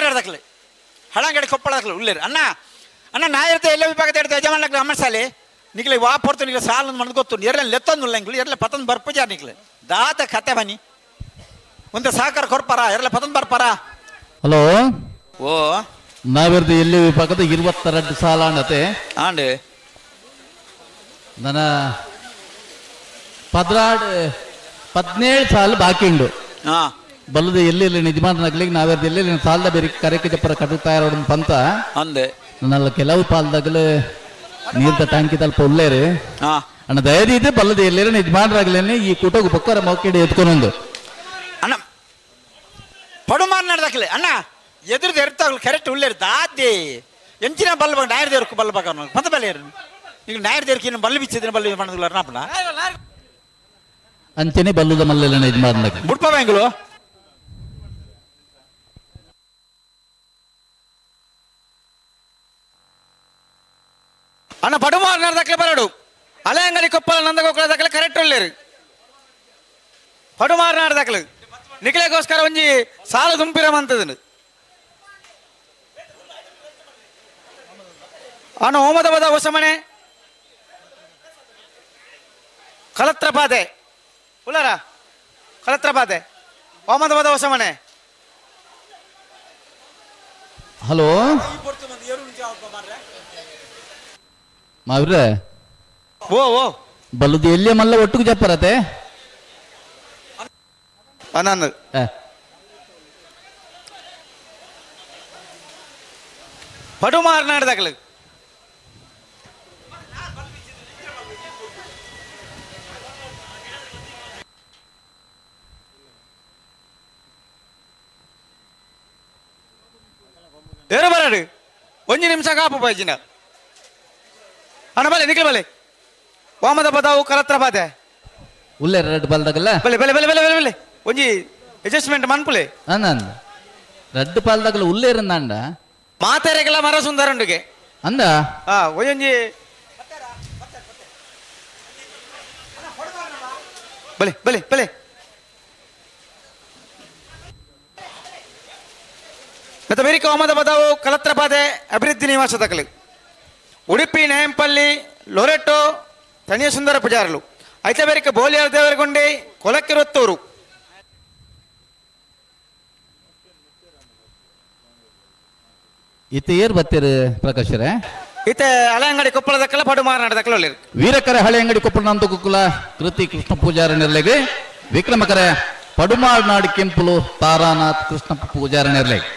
ಹಳಂಗಡಿ ಕೊಪ್ಪಳ ಉಳ್ಳೇರು ಅಣ್ಣ ಅಣ್ಣ ನಾಯಿರ್ತೆ ಎಲ್ಲ ವಿಭಾಗದ ಹಿಡಿದು ಯಜಮಾನ ಅಮ್ಮಸಾಲೆ ನಿಕ್ಲೆ ವಾ ಪೊರ್ತು ನಿಕ್ಲೆ ಸಾಲ ಮಣ್ ಗೊತ್ತು ಎರ್ಲೆ ಲೆತ್ತೊಂದು ಇಂಗ್ಲು ಎರ್ಲೆ ಪತಂದು ಬರ್ಪುಜಾರ ನಿಕ್ಲೆ ದಾತ ಕತೆ ಬನ್ನಿ ಒಂದು ಸಹಕಾರ ಕೊರ್ಪಾರ ಎರ್ಲೆ ಪತಂದು ಬರ್ಪಾರ. ಹಲೋ ಓ ನಾವಿರ್ದು ಎಲ್ಲಿ ವಿಭಾಗದ 22 ಸಾಲ ಅಂಡತೆ ಆಂಡ್ ನನ್ನ 17 ಸಾಲ ಬಾಕಿ ಉಂಡು. ಬಲ್ಲದ ಎಲ್ಲಿ ನಿಜಮಾನ ನಗಲಿಗೆ ನಾವಿರ್ದು ಎಲ್ಲಿ ಸಾಲದ ಬೇರೆ ಕರೆಕ್ಕೆ ಜಪ್ಪರ ಕಟ್ಟು ತಯಾರೋಡ ಪಂತ ಅಂದೆ ನನ್ನೆಲ್ಲ ಕೆಲವು ಪಾಲ್ದಾಗಲೇ ನೀರ್ದ ಟ್ಯಾಂಕಿ ತಲ್ಪ ಉಳ್ಳೇರಿ ಅಣ್ಣ ದಯದಿದ್ದೆ ಬಲ್ಲದ ಎಲ್ಲೇರು ನಿಜಮಾನರಾಗ್ಲೇನೆ ಈ ಕೂಟೋಗ ಬೊಕ್ಕರ ಮೌಕಿಡಿ ಎತ್ಕೊಂಡೊಂದು ಅಣ್ಣ ಪಡುಮಾರ್ ನಡೆದಕ್ಲೆ ಅಣ್ಣ ಎದುರ್ದು ಎರ್ತಾಗ್ಲು ಕರೆಕ್ಟ್ ಉಳ್ಳೇರು ದಾದಿ ಎಂಚಿನ ಬಲ್ಲ ಬಾಗ ನಾಯರ್ ದೇವ್ರಕ್ಕೆ ಬಲ್ಲ ಬಾಗ ಪಂತ ಬಲ್ಲೇರು ಈಗ ನಾಯರ್ ದೇವ್ರಕ್ಕೆ ಇನ್ನು ಬಲ್ಲ ಬಿಚ್ಚಿದ್ರೆ ಬಲ್ಲ ಮಾಡದಿಲ್ಲ ನಾಪಣ ಅಂಚನೆ ಬಲ್ಲದ ಮಲ್ಲೆಲ್ಲ ನಿಜಮಾನ ಬುಡ್ಪ ಬ್ಯಾಂಗ್ಲು ಅಣ್ಣ ಪಡುಮಾರ್ ನಡೆದಕ್ಲೆ ಬರಡು ಅಲೆಂಗಡಿ ಕೊಪ್ಪಳ ನಂದಗೋಕುಲ ದಾಖಲೆ ಕರೆಕ್ಟ್ ಉಳ್ಳೇರು ಪಡುಮಾರ್ ನಾಡ್ದಾಕ್ಲು ನಿಖಲೆಗೋಸ್ಕರ ಒಂಜಿ ಸಾಲ ತುಂಬಿರಮಂತದನು ಅಣ್ಣ ಹೋಮದ ಬದ ಹೊಸಮನೆ ಕಲತ್ರ ಪಾದೆ ಉಳ್ಳಾರ ಕಲತ್ರ ಪಾದೆ ಹೋಮದ ಬದ ಹೊಸಮನೆ. ಹಲೋ ಮಾವ್ರೆ ಓ ಓ ಬಲ್ಲದು ಎಲ್ಲಿ ಮಲ್ಲ ಒಟ್ಟಿಗೆ ಜಪ್ಪರತೆ ಅನಂದ್ ಪಡುಮಾರ್ ನಾಡ್ದಾಗಲು ಏರು ಬರಡು ಒಂಜಿ ನಿಮಿಷ ಕಾಪು ಬಾಯ್ಜಿನ ಅಣ್ಣ ಬಲೆ ನಿಖಲ್ ಬಲೆ ವಾಮದ ಪದಾವು ಕಲತ್ರ ಪಾದೆ ಉಲ್ಲೆ ರೆಡ್ ಪಾಲ್ದಾಗಲ್ಲ ಬಲೆ ಬಲೆ ಬಲೆ ಬಲೆ ಬಲೆ ಬಲೆ ಒಂಜಿ ಅಡ್ಜಸ್ಟ್ಮೆಂಟ್ ಮನ್ಪುಲೆ ಅಂದ ರಡ್ಡು ಪಾಲ್ದಾಗಲ ಉಲ್ಲೇರಂದಾಂಡ ಮಾತೆರೆಗೆಲ್ಲ ಮರ ಸುಂದರಂಡುಗೆ ಅಂದ ಹಾ ಒಂಜೊಂಜಿ ಬಲೆ ಬಲೆ ಬಲೆ ಮತ್ತೆ ಬೇರೆ ಹೋಮದ ಪದಾವು ಕಲತ್ರ ಪಾದೆ ಅಭಿವೃದ್ಧಿ ನಿವಾಸ ದಕಲು ಉಡುಪಿ ನೇಂಪಲ್ಲಿ ಲೊರೆಟೋ ತಣಿಯ ಸುಂದರ ಪೂಜಾರಲು ಐತೆ ಬೇರಿಕ ಬೋಲಿಯಾರ್ ದೇವರಗೊಂಡೆ ಕೊಲಕ್ಕಿರೊತ್ತೂರು ಇತ್ತ ಏರ್ ಬತ್ತೀರಿ ಪ್ರಕಾಶರೇ? ಇತ್ತೆ ಹಳೆಯಂಗಡಿ ಕೊಪ್ಪಳ ದಕ್ಕಲ ಪಡುಮಾರನಾಡ ದಕ್ಕಲ ಉಳ್ಳೇರು. ವೀರಕರೆ ಹಳೆಯಂಗಡಿ ಕೊಪ್ಪಳ ನಂದಗೋಕುಲ ಕೃತಿ ಕೃಷ್ಣ ಪೂಜಾರಿ ನೆರ್ಲೆಗ್. ವಿಕ್ರಮಕರೆ ಪಡುಮಾರ್ನಾಡು ಕೆಂಪುಲು ತಾರಾನಾಥ್ ಕೃಷ್ಣ ಪೂಜಾರಿ ನೆರ್ಲೆಗ್.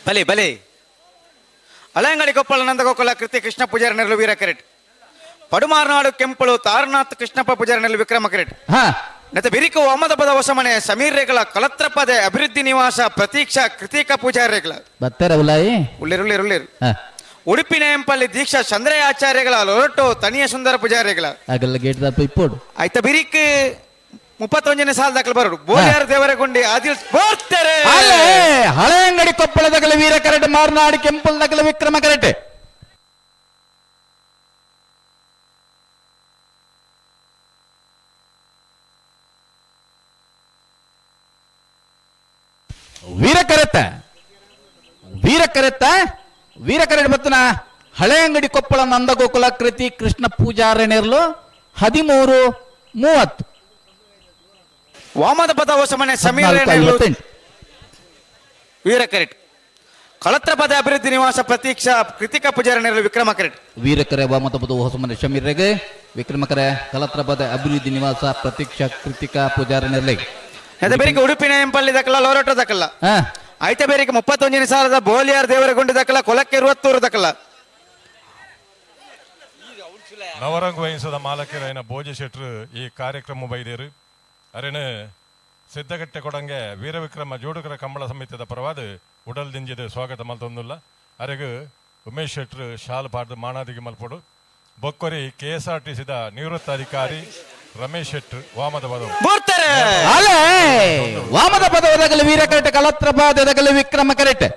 ಬಲೆ ಬಲೆ ಹಳೆಯಂಗಡಿ ಕೊಪ್ಪಳ ನಂದಗೋಕುಲ ಕೃತಿ ಕೃಷ್ಣ ಪೂಜಾರಿ ನೆರಳು ವೀರ ಕರೆಟ್. ಪಡುಮಾರನಾಡು ಕೆಂಪಳು ತಾರನಾಥ್ ಕೃಷ್ಣಪ್ಪ ಪೂಜಾರಿ ನೆರಳು ವಿಕ್ರಮ ಕರೆಟ್. ನತ್ತೆ ಬಿರಿಕು ಅಹಮದಾಬಾದ ಹೊಸಮನೆ ಸಮೀರ್ ರೇಗಳ ಕಲತ್ರಪದೆ ಅಭಿವೃದ್ಧಿ ನಿವಾಸ ಪ್ರತೀಕ್ಷಾ ಕೃತಿಕಾ ಪೂಜಾರಿ ರೇಗಳ. ಬತ್ತರ ಉಲಾಯಿ ಉಳ್ಳೇರು ಉಳ್ಳೇರು ಉಳ್ಳೇರು. ಉಡುಪಿ ನೇಂಪಲ್ಲಿ ದೀಕ್ಷಾ ಚಂದ್ರಯ್ಯ ಆಚಾರ್ಯಗಳ ಲೊರಟು ತನಿಯ ಸುಂದರ ಪೂಜಾರಿಗಳ. ಆಗಲ್ಲ ಗೇಟ್ ದಪ್ಪ ಇಪ್ಪೋಡು. ಆಯ್ತಾ ಬಿರಿಕ್ 31ನೇ ಸಾಲ ದಾಖಲೆ ಬರೋಡು. ಬೋಲಿಯಾರ ದೇವರಗುಂಡಿ ಆದಿಲ್ ಬರ್ತಾರೆ. ಹಳೆಯಂಗಡಿ ಕೊಪ್ಪಳದಗಲ ವೀರ ಕರೆಟ್, ಮಾರ್ನಾಡು ಕೆಂಪಲ್ ದಗಲ ವಿಕ್ರಮ ಕರೆಟ್. ವೀರ ಕರೆತ ವೀರ ಕರೆತ ವೀರ ಕರೆಟ್ ಬತ್ತನ ಹಳೆಯಂಗಡಿ ಕೊಪ್ಪಳ ನಂದಗೋಕುಲ ಕೃತಿ ಕೃಷ್ಣ ಪೂಜಾರಣೆರ್ಲು 13:30. ವಾಮದ ಪದ ಹೊಸಮನೆ ಸಮೀರ್ ವೀರ ಕರೆಟ್. ಕಳತ್ರಪದ ಅಭಿವೃದ್ಧಿ ನಿವಾಸ ಪ್ರತೀಕ್ಷಾ ಕೃತಿಕಾ ಪೂಜಾರಿ ನೆರಳು ವಿಕ್ರಮ ಕರೆಟ್. ವೀರಕರೆ ವಾಮದ ಪದ ಹೊಸಮನೆ ಸಮೀರ್ ರೆಗೆ. ವಿಕ್ರಮಕರೆ ಕಳತ್ರಪದ ಅಭಿವೃದ್ಧಿ ನಿವಾಸ ಪ್ರತೀಕ್ಷಾ ಕೃತಿಕಾ ಪೂಜಾರಿ ನೆರಳಿಗೆ. ಅದೇ ಬೇರೆ ಉಡುಪಿನ ಎಂಪಲ್ಲಿ ದಕ್ಕಲ ಲೋರೋಟ ದಕ್ಕಲ್ಲ. ಆಯ್ತ ಬೇರೆ 31ನೇ ಸಾಲದ ಬೋಲಿಯಾರ್ ದೇವರಗುಂಡಿ ದಕ್ಕಲ ಕೊಲಕ್ಕೆ 23 ದಕ್ಕಲ. ನವರಂಗ್ ವಹಿಸದ ಮಾಲಕರೈನ ಭೋಜ ಶೆಟ್ರು ಈ ಕಾರ್ಯಕ್ರಮ ಬೈದೇರು. ಅರೇನು ಸಿದ್ಧಗಟ್ಟೆ ಕೊಡಂಗೆ ವೀರವಿಕ್ರಮ ಜೋಡುಕರ ಕಂಬಳ ಸಮಿತಿದ ಪರವಾದ ಉಡಲ್ ದಿಂಜಿದ ಸ್ವಾಗತ ಮಲ್ತೊಂದುಲ್ಲ. ಅರೆಗು ಉಮೇಶ್ ಶೆಟ್ರು ಶಾಲ್ ಪಾಡ್ದು ಮಾಣಾದಿಗೆ ಮಲ್ಪೊಡು. ಬೊಕ್ಕೊರಿ ಕೆಎಸ್ಆರ್ಟಿಸಿದ ನಿವೃತ್ತ ಅಧಿಕಾರಿ ರಮೇಶ್ ಶೆಟ್ರು ವಾಮದ ಪದವು. ವಾಮದ ಪದವದಗಲು ವೀರ ಕರೆಟ್ ಕಲತ್ರ ಪಾದಗಲು ವಿಕ್ರಮ ಕರೆಟ್.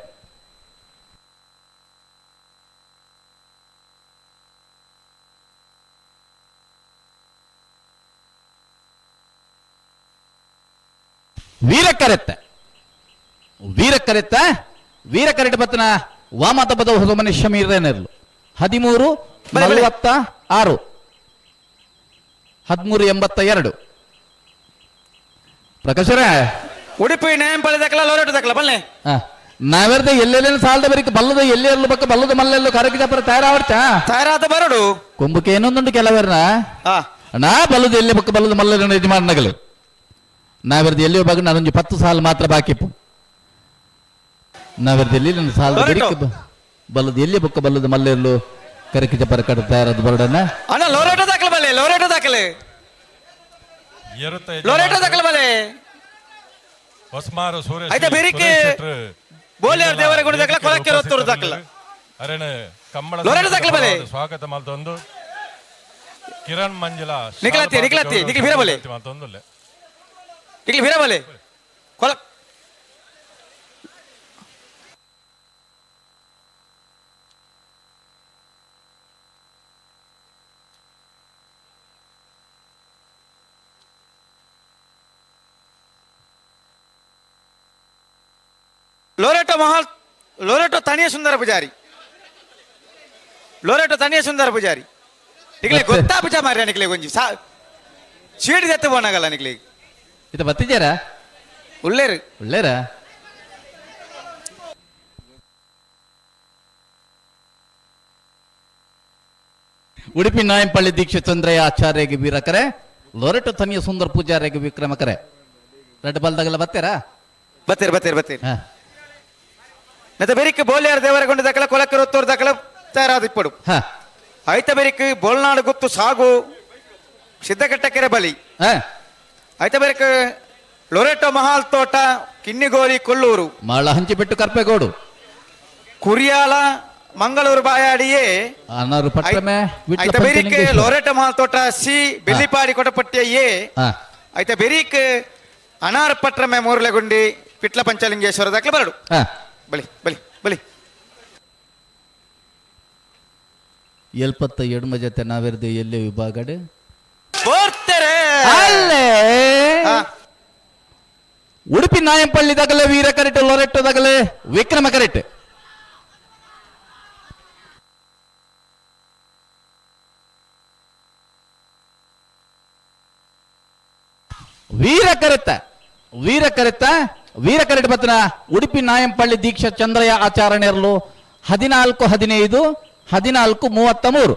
ವೀರ ಕರೆತ್ತ ವೀರ ಕರೆತ್ತ ವೀರ ಕರೆಟ್ ಬತ್ತನ ವಾಮದ ಪದವು ಹೊಸಮನೆ ಶಮೀರ್ ನೆರಳು 13:46 13:82. ಪ್ರಕಾಶರೇ ಉಡುಪಿ ನೇಂಪಳ್ಳಿ ದಕ್ಕಲ ಲೋರೇಟು ದಕ್ಕಲ ಬಲ್ಲೆ. ನಾವೆರ್ದ ಎಲ್ಲೆಲ್ಲೇನು ಸಾಲದ ಬರೀಕ್ ಬಲ್ಲದ ಎಲ್ಲಿ ಎಲ್ಲು ಬಕ್ಕ ಬಲ್ಲದ ಮಲ್ಲೆಲ್ಲು ಕರಗಿದಪ್ಪರ ತಯಾರಾವರ್ತ ತಯಾರಾದ ಬರಡು ಕೊಂಬುಕೆ ಏನೊಂದುಂಟು ಕೆಲವರ್ನ ನಾ ಬಲ್ಲದ ಎಲ್ಲಿ ಬಕ್ಕ ಬಲ್ಲದ ಮಲ್ಲೆಲ್ಲ ಯಜಮಾನಗಳು. ನಾವೆರ್ದ ಎಲ್ಲಿಯೋ ಬಗ್ಗೆ ನಾನೊಂದು 10 ಸಾಲ ಮಾತ್ರ ಬಾಕಿಪ್ಪು. ನಾವೆರ್ದ ಎಲ್ಲಿ ನನ್ನ ಸಾಲದ ಬರೀಕ್ ಬಲ್ಲದ ಎಲ್ಲಿ ಬಕ್ಕ ಬಲ್ಲದ ಮಲ್ಲೆಲ್ಲು ಕರಕಿಜ ಪರ ಕಡೆ ತಯಾರಾದ ಬರಡನ. ಅಣ್ಣ ಲೋರೇಟು ದಾಖಲೆ ಬಲ್ಲೆ ಲೋರೇಟು ದಾಖಲೆ ಲೋರೇಟು ದಾಖಲೆ ಬಲ್ಲೆ. ಹೊಸ್ಮಾರು ಸುರೇಶ್ ಆಯ್ತಾ ಬೇರಿಕೆ ಬೋಲಿಯಾರ್ ದೇವರಗುಂಡಿ ದಾಖಲೆ ಕೊಲಕ್ಕೆ 23 ದಾಖಲೆ. ಅರೇನು ಕಂಬಳ ಲೋರೇಟು ದಾಖಲೆ ಬಲ್ಲೆ. ಸ್ವಾಗತ ಮಲ್ತೊಂದು ಕಿರಣ್ ಮಂಜುಲಾ ನಿಖಲತಿ ನಿಖಲತಿ ನಿಖಲ್ ವೀರ ಬಲ್ಲೆ ಮಲ್ತೊಂದುಲ್ಲೆ ನಿಖಲ್ ವೀರ ಬಲ್ಲೆ ಕೊಲ ಲೋರೆಟೋ ಮಹಲ್ ಲೋರೆಟೋ ತನಿಯ ಸುಂದರ ಪೂಜಾರಿ ಲೋರೆಟೋ ತನಿಯ ಸುಂದರ ಪೂಜಾರಿ ನಿಕ್ಲೆ ಗೊತ್ತಾ ಪೂಜಾ ಮಾರ್ಯ ನಿಕ್ಲೆ ಗೊಂಜಿ ಸಾ ಚೀಡಿ ದತ್ತ ಬೋನಾಗಲ್ಲ ನಿಕ್ಲೆ. ಇದು ಬತ್ತಿದ್ದೀರಾ ಉಳ್ಳೇರು ಉಳ್ಳೇರ. ಉಡುಪಿ ನಾಯಂಪಳ್ಳಿ ದೀಕ್ಷೆ ಚಂದ್ರಯ್ಯ ಆಚಾರ್ಯಗೆ ವೀರಕರೆ ಲೊರೆಟೋ ತನಿಯ ಸುಂದರ ಪೂಜಾರಿಗೆ ವಿಕ್ರಮಕರೆ. ರೆಡ್ ಬಲ್ದಾಗೆಲ್ಲ ಬತ್ತೀರಾ? ಬತ್ತೀರಿ ಬತ್ತೀರಿ ಬತ್ತೀರಿ. ಮತ್ತೆ ಬೆರಿಕ್ ಬೋಲಿಯಾರ್ ದೇವರಗೊಂಡ ದಾಖಲ ಕೊಲಕ್ಕರ ಒತ್ತೂರು ದಾಖಲ ತಯಾರಾದ ಇಪ್ಪಡು. ಆಯ್ತ ಬೆರಿಕ್ ಬೋಲ್ನಾಡು ಗುತ್ತು ಸಾಗು ಸಿದ್ಧಘಟ್ಟಕೆರೆ ಬಲಿ. ಆಯ್ತ ಬೆರಿಕ್ ಲೊರೆಟೋ ಮಹಾಲ್ ತೋಟ ಕಿನ್ನಿಗೋಳಿ ಕೊಲ್ಲೂರು ಮಾಳ ಹಂಚಿಬೆಟ್ಟು ಕರ್ಪೆಗೋಡು ಕುರಿಯಾಲ ಮಂಗಳೂರು ಬಾಯಾಡಿಯೇ ಆಯ್ತ ಬೆರಿಕ್ ಲೊರೆಟೋ ಮಹಾಲ್ ತೋಟ ಸಿ ಬೆಲ್ಲಿಪಾಡಿ ಕೊಟಪಟ್ಟಿಯ ಎ. ಆಯ್ತ ಬೆರಿಕ್ ಅನಾರ್ ಪಟ್ರಮೆ ಮೂರ್ಲೆಗುಂಡಿ ಪಿಟ್ಲ ಪಂಚಲಿಂಗೇಶ್ವರ ದಾಖಲೆ ಬರಡು. ಬಲಿ ಬಲಿ ಬಲಿ. 72 ಜೊತೆ ನಾವೆರ್ದು ಎಲ್ಲೇ ವಿಭಾಗಡೆ ಅಲ್ಲೇ ಉಡುಪಿ ನಾಯಂಪಳ್ಳಿ ದಗಲೆ ವೀರ ಕರೆಟ್ ಲೊರೆಟ್ಟೋ ದಗಲೆ ವಿಕ್ರಮ ಕರೆಟ್. ಕರೆತ ವೀರ ಕರೆತ ವೀರ ಕರೆಟ್ ಬತ್ತನ ಉಡುಪಿ ನಾಯಂಪಳ್ಳಿ ದೀಕ್ಷಾ ಚಂದ್ರಯ್ಯ ಆಚಾರಣೆಯರ್ಲು 14-15 14-33.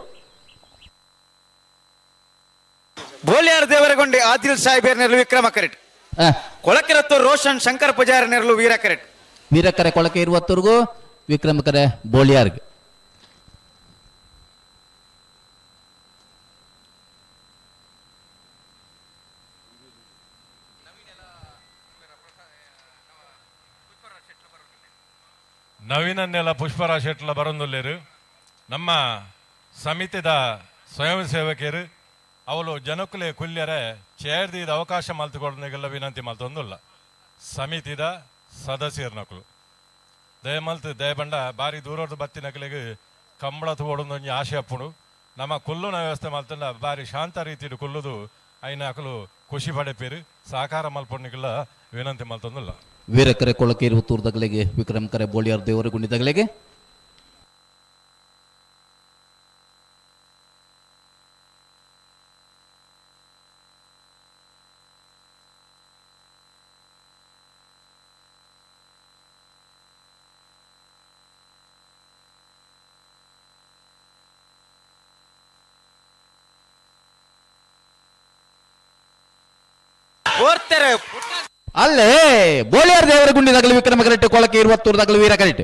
ಬೋಲಿಯಾರ್ ದೇವರಗೊಂಡಿ ಆದಿಲ್ ಸಾಹೇಬ್ ನೆರಳು ವಿಕ್ರಮ ಕರೆಟ್. ಕೊಳಕೆರತ್ತು ರೋಷನ್ ಶಂಕರ್ ಪೂಜಾರಿ ನೆರಳು ವೀರ ಕರೆಟ್. ವೀರಕರೆ ಕೊಳಕೆ ಇರುವತ್ತವರೆಗೂ ವಿಕ್ರಮಕರೆ ಬೋಳಿಯಾರ್ಗೆ. ನವೀನನ್ನೆಲ್ಲ ಪುಷ್ಪರಾಜ್ ಶೆಟ್ಲ ಬರೊಂದುಲ್ಲೇರು ನಮ್ಮ ಸಮಿತಿದ ಸ್ವಯಂ ಸೇವಕಿಯರು ಅವಳು ಜನಕುಲೆ ಕುಲ್ಯರೆ ಚೇರ್ದಿದ ಅವಕಾಶ ಮಲ್ತುಕೊಡನೆಗೆಲ್ಲ ವಿನಂತಿ ಮಲ್ತೊಂದುಲ್ಲ ಸಮಿತಿದ ಸದಸ್ಯರ್ನಕುಲು ದಯಮಲ್ತು ದಯಬಂಡ ಬಾರಿ ದೂರದ ಬತ್ತಿನಕಲಿಗೆ ಕಂಬಳ ತೋಡೊಂದೊಂಜಿ ಆಶೆ ಅಪ್ಪುಡು ನಮ್ಮ ಕುಲ್ಲುನ ವ್ಯವಸ್ಥೆ ಮಲ್ತಂಡ ಬಾರಿ ಶಾಂತ ರೀತಿಡು ಕುಲ್ಲುದು ಐನಾಕಲು ಖುಷಿ ಪಡೆಪೇರು ಸಹಕಾರ ಮಲ್ಪೊಂಡಿಗೆಲ್ಲ ವಿನಂತಿ ಮಲ್ತೊಂದುಲ್ಲ. ವೀರಕರೆ ಕೊಳಕೆ ಇರುವತ್ತೂರ್ದಗಲಿಗೆ ವಿಕ್ರಮ್ ಕರೆ ಬೋಳಿಯಾರ್ ದೇವರ ಗುಂಡಿದಗಲಿಗೆ. ಅಲ್ಲೇ ಬೋಳಿಯಾರ್ ದೇವರ ಗುಂಡಿ ತಗಲು Vikrama correct Kolake Iruvattur ತಗಲು Veera correct.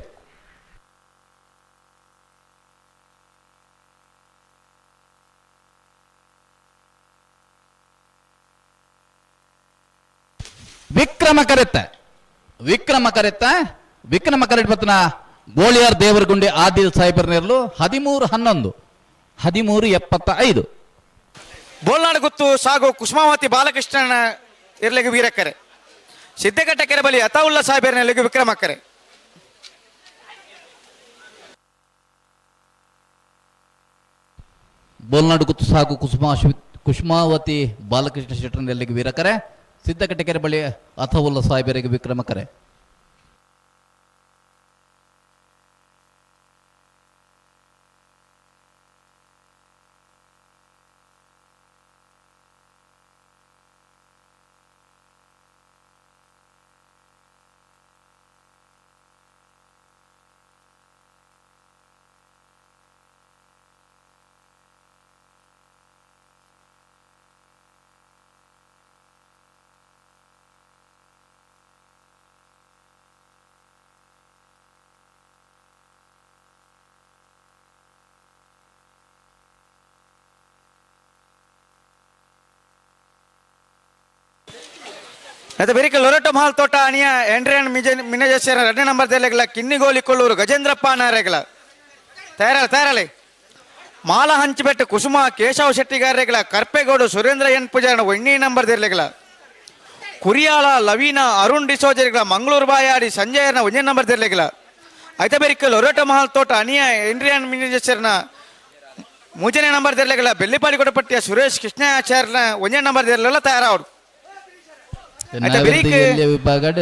Vikrama ಕರೆತ್ತ Vikrama ಕರೆತ್ತ Vikrama correct ಬತ್ತನ Boliyar ದೇವರ ಗುಂಡಿ ಆದಿಲ್ ಸಾಹೇಬರ್ ನೆರಳು 13-11 13-75. ಬೋಲ್ನಾಡು ಗುತ್ತು ಸಾಗು ಕುಸುಮಾವತಿ ಬಾಲಕೃಷ್ಣನ ಇರ್ಲಿಗೆ ವೀರಕ್ಕರೆ. ಸಿದ್ದಘಟ್ಟ ಕೆರೆ ಬಳಿ ಅತಾವುಲ್ಲಾ ಸಾಹೇಬರ್ನಲ್ಲಿಗೆ ವಿಕ್ರಮಕ್ಕರೆ. ಬೋಲ್ನಾಡು ಗುತ್ತು ಸಾಗು ಕುಸುಮಾವತಿ ಬಾಲಕೃಷ್ಣ ಶೆಟ್ಟರ್ನಲ್ಲಿಗೆ ವೀರಕರೆ. ಸಿದ್ದಘಟ್ಟ ಕೆರೆ ಬಳಿ ಅತಾವುಲ್ಲಾ ಸಾಹೇಬರಿಗೆ ವಿಕ್ರಮಕರೆ. ಮತ್ತೆ ಬೆರಿಕ ಲೊರೆಟೊ ಮಹಲ್ ತೋಟ ಅಣಿಯ ಎಂಡ್ರಿಯನ್ ಮಿನಜೇಶ್ವರ ಎರಡನೇ ನಂಬರ್ ದೇಲೆಗಳ ಕಿನ್ನಿಗೋಲಿ ಕೊಳ್ಳೂರು ಗಜೇಂದ್ರಪ್ಪ ಅನ್ನಾರೆಗಳ ತಯಾರಲ್ಲ ತಯಾರಲಿ. ಮಾಲ ಹಂಚಿಬೆಟ್ಟು ಕುಸುಮ ಕೇಶವ ಶೆಟ್ಟಿಗಾರೆಗಳ ಕರ್ಪೆಗೌಡು ಸುರೇಂದ್ರ ಎನ್ ಪೂಜಾರನ ಒಂದನೇ ನಂಬರ್ ದೇರ್ಲೆಗಳ ಕುರಿಯಾಳ ಲವೀನ ಅರುಣ್ ಡಿಸೋಜರಿಗಳ ಮಂಗಳೂರು ಬಾಯಾಡಿ ಸಂಜಯನ ಒಂದನೇ ನಂಬರ್ ದೇರ್ಲೆಗಳ ಐತ ಬೆರಿಕ ಲೊರೆಟೊ ಮಹಲ್ ತೋಟ ಅಣಿಯ ಎಂಡ್ರಿಯನ್ ಮಿನಜೇಶ್ವರನ ಮೂರನೇ ನಂಬರ್ ದೇರ್ಲೆಗಳ ಬೆಳ್ಳಿಪಾಡಿ ಕೊಡಪಟ್ಟಿಯ ಸುರೇಶ್ ಕೃಷ್ಣಾಚಾರ್ಯನ ಒಂದನೇ ನಂಬರ್ ದೇರ್ಲೆಲ್ಲ ತಯಾರಾವರು. ವಿಭಾಗಡ್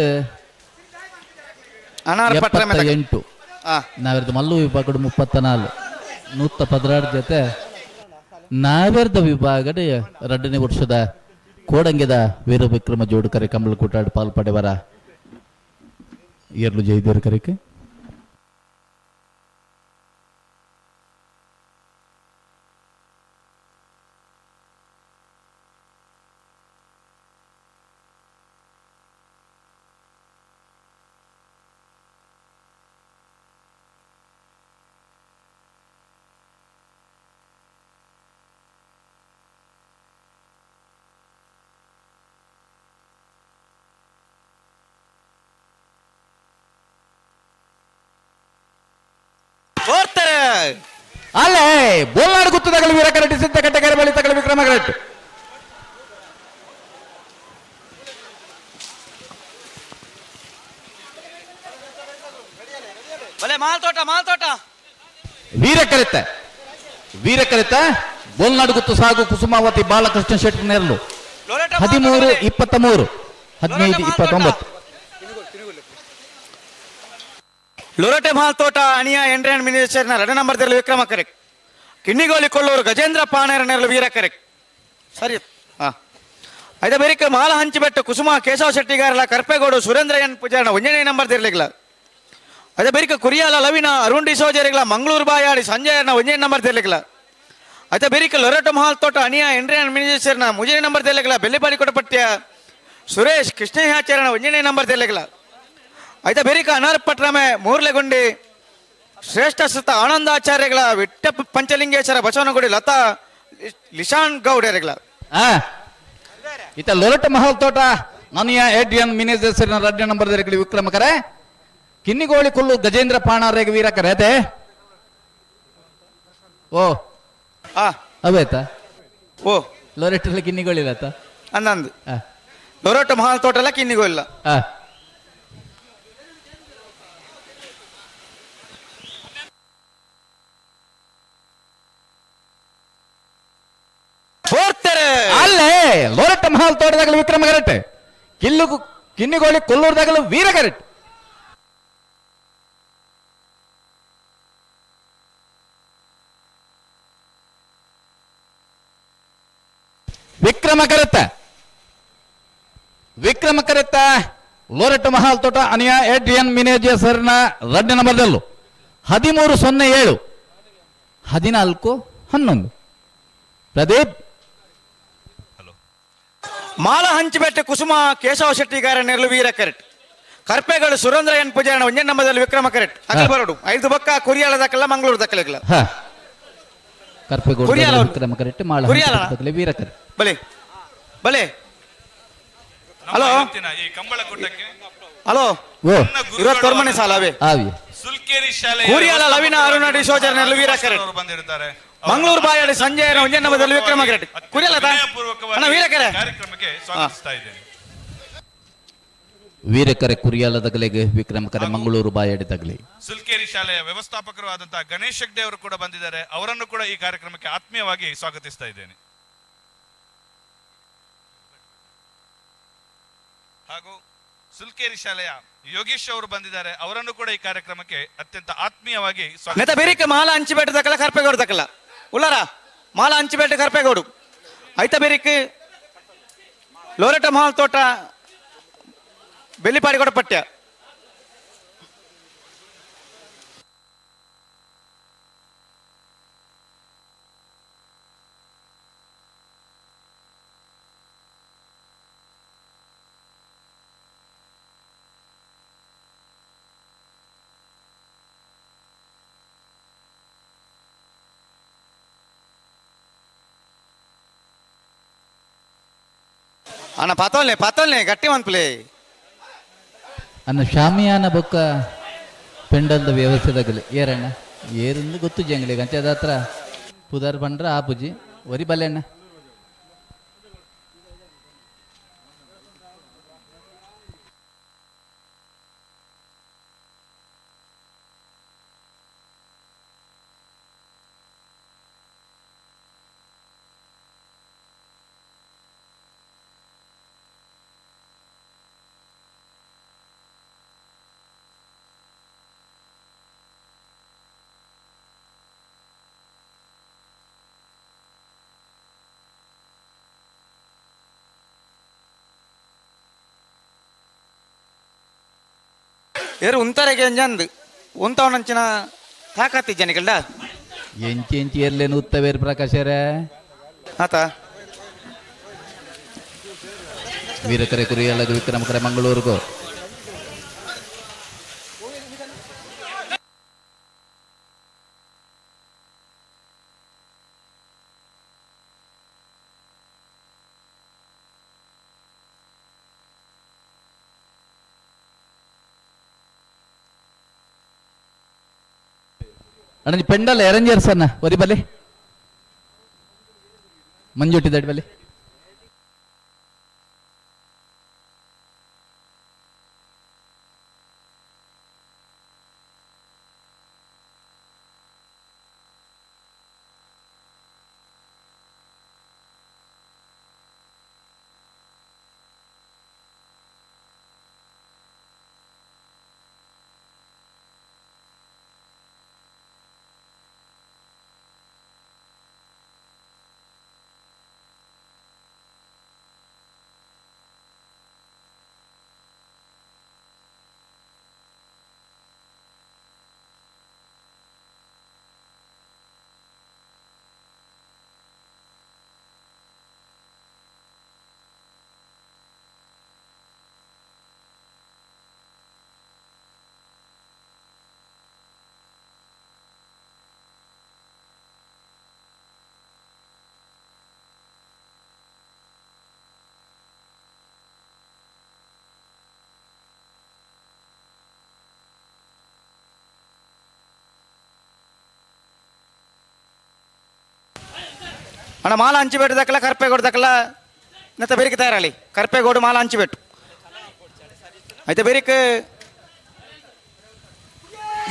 78 ನಾವೆರ್ದ ಮಲ್ಲು ವಿಭಾಗಡ್ 34 116 ಜೊತೆ ನಾವೆರ್ದ ವಿಭಾಗಡ್ ಎರಡನೇ ವರ್ಷದ ಕೋಡಂಗಿದ ವೀರ ವಿಕ್ರಮ ಜೋಡುಕರೆ ಕಂಬಳಕೂಟಾಡ್ ಪಾಲ್ಪಡೆವರ ಏರ್ಲು ಜೈದೇರ್ ಕರೆಕೆ. ಅಲ್ಲೇ ಬೋಲ್ನಾಡು ಗುತ್ತು ತಗಲು ವೀರ ಕರೆಕ್ಟ್ ಸಿದ್ದಕಟ್ಟೆ ಕೆರೆ ಬಳಿ ತಗಲು ವಿಕ್ರಮ ಕರೆಕ್ಟ್. ಮಾಲ್ತೋಟ ಮಾಲ್ತೋಟ ವೀರ ಕರೆತ ವೀರ ಕರೆತ ಬೋಲ್ನಾಡು ಗುತ್ತು ಸಾಗು ಕುಸುಮಾವತಿ ಬಾಲಕೃಷ್ಣ ಶೆಟ್ಟಿ ನೆರಳು 13-23 15-29. ಲೊರಟೆ ಮಹಲ್ ತೋಟ ಅಣಿಯ ಎಂಡ್ರಿಯನ್ ಮಿನಿಸ್ಟರ್ನ ಎರಡನೇ ನಂಬರ್ ದೇರ್ಲು ವಿಕ್ರಮ ಕರೆಕ್. ಕಿನ್ನಿಗೋಲಿ ಕೊಳ್ಳೂರು ಗಜೇಂದ್ರ ಪಾಣೇರ ನೆರಳು ವೀರ ಕರೆಕ್. ಸರಿ. ಹಾ ಐದ ಬೇರಿಕ ಮಾಲ ಹಂಚಿಬೆಟ್ಟು ಕುಸುಮ ಕೇಶವ ಶೆಟ್ಟಿಗಾರಲ ಕರ್ಪೇಗೌಡ ಸುರೇಂದ್ರ ಎನ್ ಪೂಜಾರನ ಒಂಜನೇ ನಂಬರ್ ತಿರ್ಲಿಕ್ಲ. ಅದೇ ಬೇರಿಕ ಕುರಿಯಾಲ ಲವಿನ ಅರುಣ್ ಡಿಸೋಜರಿಗಳ ಮಂಗಳೂರು ಬಾಯಾಡಿ ಸಂಜಯನ ಒಂಜನೇ ನಂಬರ್ ತಿರ್ಲಿಕ್ಲ. ಅದೇ ಬೇರಿಕ ಲೊರೆಟೊ ಮಹಾಲ್ ತೋಟ ಅನಿಯಾ ಎಂಡ್ರಿಯನ್ ಮಿನಿಜರ್ನ ಮೂಜನೇ ನಂಬರ್ ತಿರ್ಲಿಕ್ಲ. ಬೆಳ್ಳಿಪಾಡಿ ಕೊಟಪಟ್ಟಿಯ ಸುರೇಶ್ ಕೃಷ್ಣಯಾಚಾರ್ಯನ ಒಂಜನೇ ನಂಬರ್ ತಿರ್ಲಿಕ್ಲ. ಐತ ಬೇರಿಕ ಅನಾರ್ ಪಟ್ರಮೆ ಮೂರ್ಲೆಗುಂಡಿ ಶ್ರೇಷ್ಠ ಸುತ್ತ ಆನಂದಾಚಾರ್ಯಗಳ ವಿಟ್ಟ ಪಂಚಲಿಂಗೇಶ್ವರ ಬಸವನಗುಡಿ ಲತಾ ಲಿಶಾನ್ ಗೌಡರಿಗಳ. ಇತ ಲೊರಟ ಮಹಲ್ ತೋಟ ನನಿಯ ಎಡ್ರಿಯನ್ ಮಿನೇಜಸ್ ರಡ್ಡ ನಂಬರ್ ದೆರಕಲಿ ವಿಕ್ರಮಕರೆ ಕಿನ್ನಿಗೋಳಿ ಕುಲ್ಲು ಗಜೇಂದ್ರ ಪಾಣಾರೇಗ ವೀರಕರೆ ಅದೇ ಓ ಅವೇತ ಓ ಲೊರೆಟಲ್ಲಿ ಕಿನ್ನಿಗೋಳಿ ಲತಾ ಅಂದಂದು ಲೊರಟ ಮಹಲ್ ತೋಟ ಎಲ್ಲ ಕಿನ್ನಿಗೋಳಿಲ್ಲ. ಅಲ್ಲೇ ಲೋರಟ್ಟ ಮಹಲ್ ತೋಟದಾಗಲು ವಿಕ್ರಮ ಕರೆಕ್ಟ್, ಕಿಲ್ಲು ಕಿನ್ನಿಗೋಳಿ ಕೊಲ್ಲೂರ್ದಾಗಲು ವೀರ ಕರೆಕ್ಟ್. ವಿಕ್ರಮ ಕರೆತ್ತ ವಿಕ್ರಮ ಕರೆತ್ತ ಲೋರಟ್ಟ ಮಹಲ್ ತೋಟ ಅನಿಯಾ ಎಡ್ರಿಯನ್ ಮಿನೇಜರ್ನ ರಡ್ಡ ನಂಬರ್ದಲ್ಲೂ 13:07 14:11. ಪ್ರದೀಪ್ ಮಾಲ ಹಂಚಿಬೆಟ್ಟ ಕುಸುಮ ಕೇಶವ ಶೆಟ್ಟಿಗಾರ ನೆರಳು ವೀರ ಕರೆಕ್ಟ್, ಕರ್ಪೆಗಳು ಸುರೇಂದ್ರ ಎನ್ ಪೂಜಾರಣ ಒಂಜೇ ನಂಬದಲ್ಲಿ ವಿಕ್ರಮ ಕರೆಕ್ಟ್. ಅಗಲ್ ಬರೋಡು ಐದು ಬಕ್ಕ ಕುರಿಯಾಲ ದಕ್ಕಲ್ಲ ಮಂಗಳೂರು ದಕ್ಕಲಿಲ್ಲ. ಕರ್ಪೆಗೋಡು ವಿಕ್ರಮ ಕರೆಕ್ಟ್, ಮಾಲ ವೀರ ಕರೆಕ್ಟ್. ಬಲೆ ಬಲೆ ಹಲೋ ಈ ಕಂಬಳಕೂಟಕ್ಕೆ ಹಲೋ 21 ಸಾಲ ಅವೇ ಸುಲ್ಕೇರಿ ಶಾಲೆ ಕುರಿಯಾಲ ಲವಿನ ಅರುಣ ಡಿಸೋಜರ್ ನೆರಳು ವೀರ ಕರೆಕ್ಟ್, ಬಂದಿರುತ್ತಾರೆ. ಮಂಗಳೂರು ಬಾಯಾಡಿ ಸಂಜಯ ಒಂಜೇ ನಂಬದಲ್ಲಿ ವಿಕ್ರಮ ಕರೆಕ್ಟ್. ಕುರಿಯಲ್ಲ ವೀರಕರೆ ಕಾರ್ಯಕ್ರಮಕ್ಕೆ ಸ್ವಾಗತಿಸ್ತಾ ಇದ್ದೇನೆ. ವೀರಕರೆ ಕುರಿಯಾಲ ತಗಲಿಗೆ ವಿಕ್ರಮ ಕರೆ ಮಂಗಳೂರು ಬಾಯಾಡಿ ತಗಲಿ. ಸುಲ್ಕೇರಿ ಶಾಲೆಯ ವ್ಯವಸ್ಥಾಪಕರು ಆದಂತಹ ಗಣೇಶ್ ಹೆಗ್ಡೆ ಅವರು ಕೂಡ ಬಂದಿದ್ದಾರೆ, ಅವರನ್ನು ಕೂಡ ಈ ಕಾರ್ಯಕ್ರಮಕ್ಕೆ ಆತ್ಮೀಯವಾಗಿ ಸ್ವಾಗತಿಸ್ತಾ ಇದ್ದೇನೆ. ಹಾಗೂ ಸುಲ್ಕೇರಿ ಶಾಲೆಯ ಯೋಗೀಶ್ ಅವರು ಬಂದಿದ್ದಾರೆ, ಅವರನ್ನು ಕೂಡ ಈ ಕಾರ್ಯಕ್ರಮಕ್ಕೆ ಅತ್ಯಂತ ಆತ್ಮೀಯವಾಗಿ ಸ್ವಾಗತ. ಬೇರಿಕೆ ಮಾಲ ಹಂಚಿಬೇಟ ತಕ್ಕಲ್ಲ ಕರ್ಪೇಗೌಡ ತಕ್ಕಲ್ಲ ಉಳ್ಳಾರ ಮಾಲ ಹಂಚಿಬೇಟ ಕರ್ಪೇಗೌಡು ಐತ ಬೇರಿಕೆ ಲೋರೆಟ ಮಹಲ್ ತೋಟ ಬೆಳ್ಳಿಪಾಡಿಗೌಡ ಪಠ್ಯ. ಅಣ್ಣ ಪಾತೋಲ್ನೆ ಪಾತೋಲ್ನೆ ಗಟ್ಟಿ ಮನ್ಪುಲೆ ಅನ್ನ ಶಾಮಿಯಾನ ಬೊಕ್ಕ ಪೆಂಡಲ್ದ ವ್ಯವಸ್ಥೆದಾಗಲಿ ಏರಣ್ಣ ಏರಿಂದ ಗೊತ್ತು ಜಂಗ್ಲಿಗೆ ಅಂಚೆ ಹತ್ರ ಪುದಾರ್ ಬಂಡ್ರ ಆ ಪೂಜಿ ಒರಿ ಬಲ್ಲೆಣ್ಣ. ಏರು ಉಂತಾರೆಗೆ ಅಂಜಂದು ಉಂತವನಂಚಿನ ತಾಕತ್ತಿ ಜನಗಳ್ಡ ಎಂಚಿ ಎಂಚಿ ಎರ್ಲೇನು ಉತ್ತವೇರು ಪ್ರಕಾಶರೇ ಆತ. ವೀರಕರೆ ಕುರಿಯಲ್ಲ ವಿಕ್ರಮಕರೆ ಮಂಗಳೂರಿಗೂ ಅಣ್ಣ ಪೆಂಡಲ್ ಅರೇಂಜರ್ಸ್ ಅಣ್ಣ ಒರಿ ಬಲಿ ಮಂಜುಟ್ಟಿದ್ದಾಡಿ ಬಲಿ. ಅಣ್ಣ ಮಾಲ ಹಂಚಿಬೆಟ್ಟು ದಕ್ಕಲ ಕರ್ಪೆಗೋಡು ದಕ್ಕಲ ನೆತ್ತ ಬೆರಿಕೆ ತಯಾರಾಳಿ ಕರ್ಪೆಗೋಡು ಮಾಲ ಹಂಚಿಬೆಟ್ಟು ಐತೆ ಬೆರಿಕೆ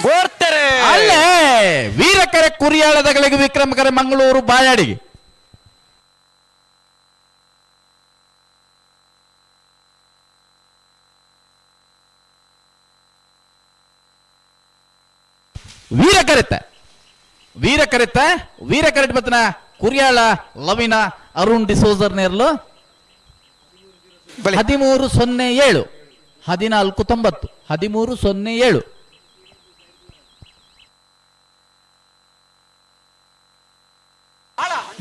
ಬೋರ್ತಾರೆ ಅಲ್ಲೇ ವೀರಕರೆ ಕುರಿಯಾಳದಗಳಿಗೆ ವಿಕ್ರಮಕರೆ ಮಂಗಳೂರು ಬಾಯಾಡಿಗೆ. ವೀರ ಕರೆತ ವೀರ ಕರೆತ ವೀರ ಕರೆಟ್ ಬತ್ತನ ಕುರಿಯಾಳ ಲವಿನ ಅರುಣ್ ಡಿಸೋಜರ್ ನೇರ್ಲು 13.07 14.90 13.07.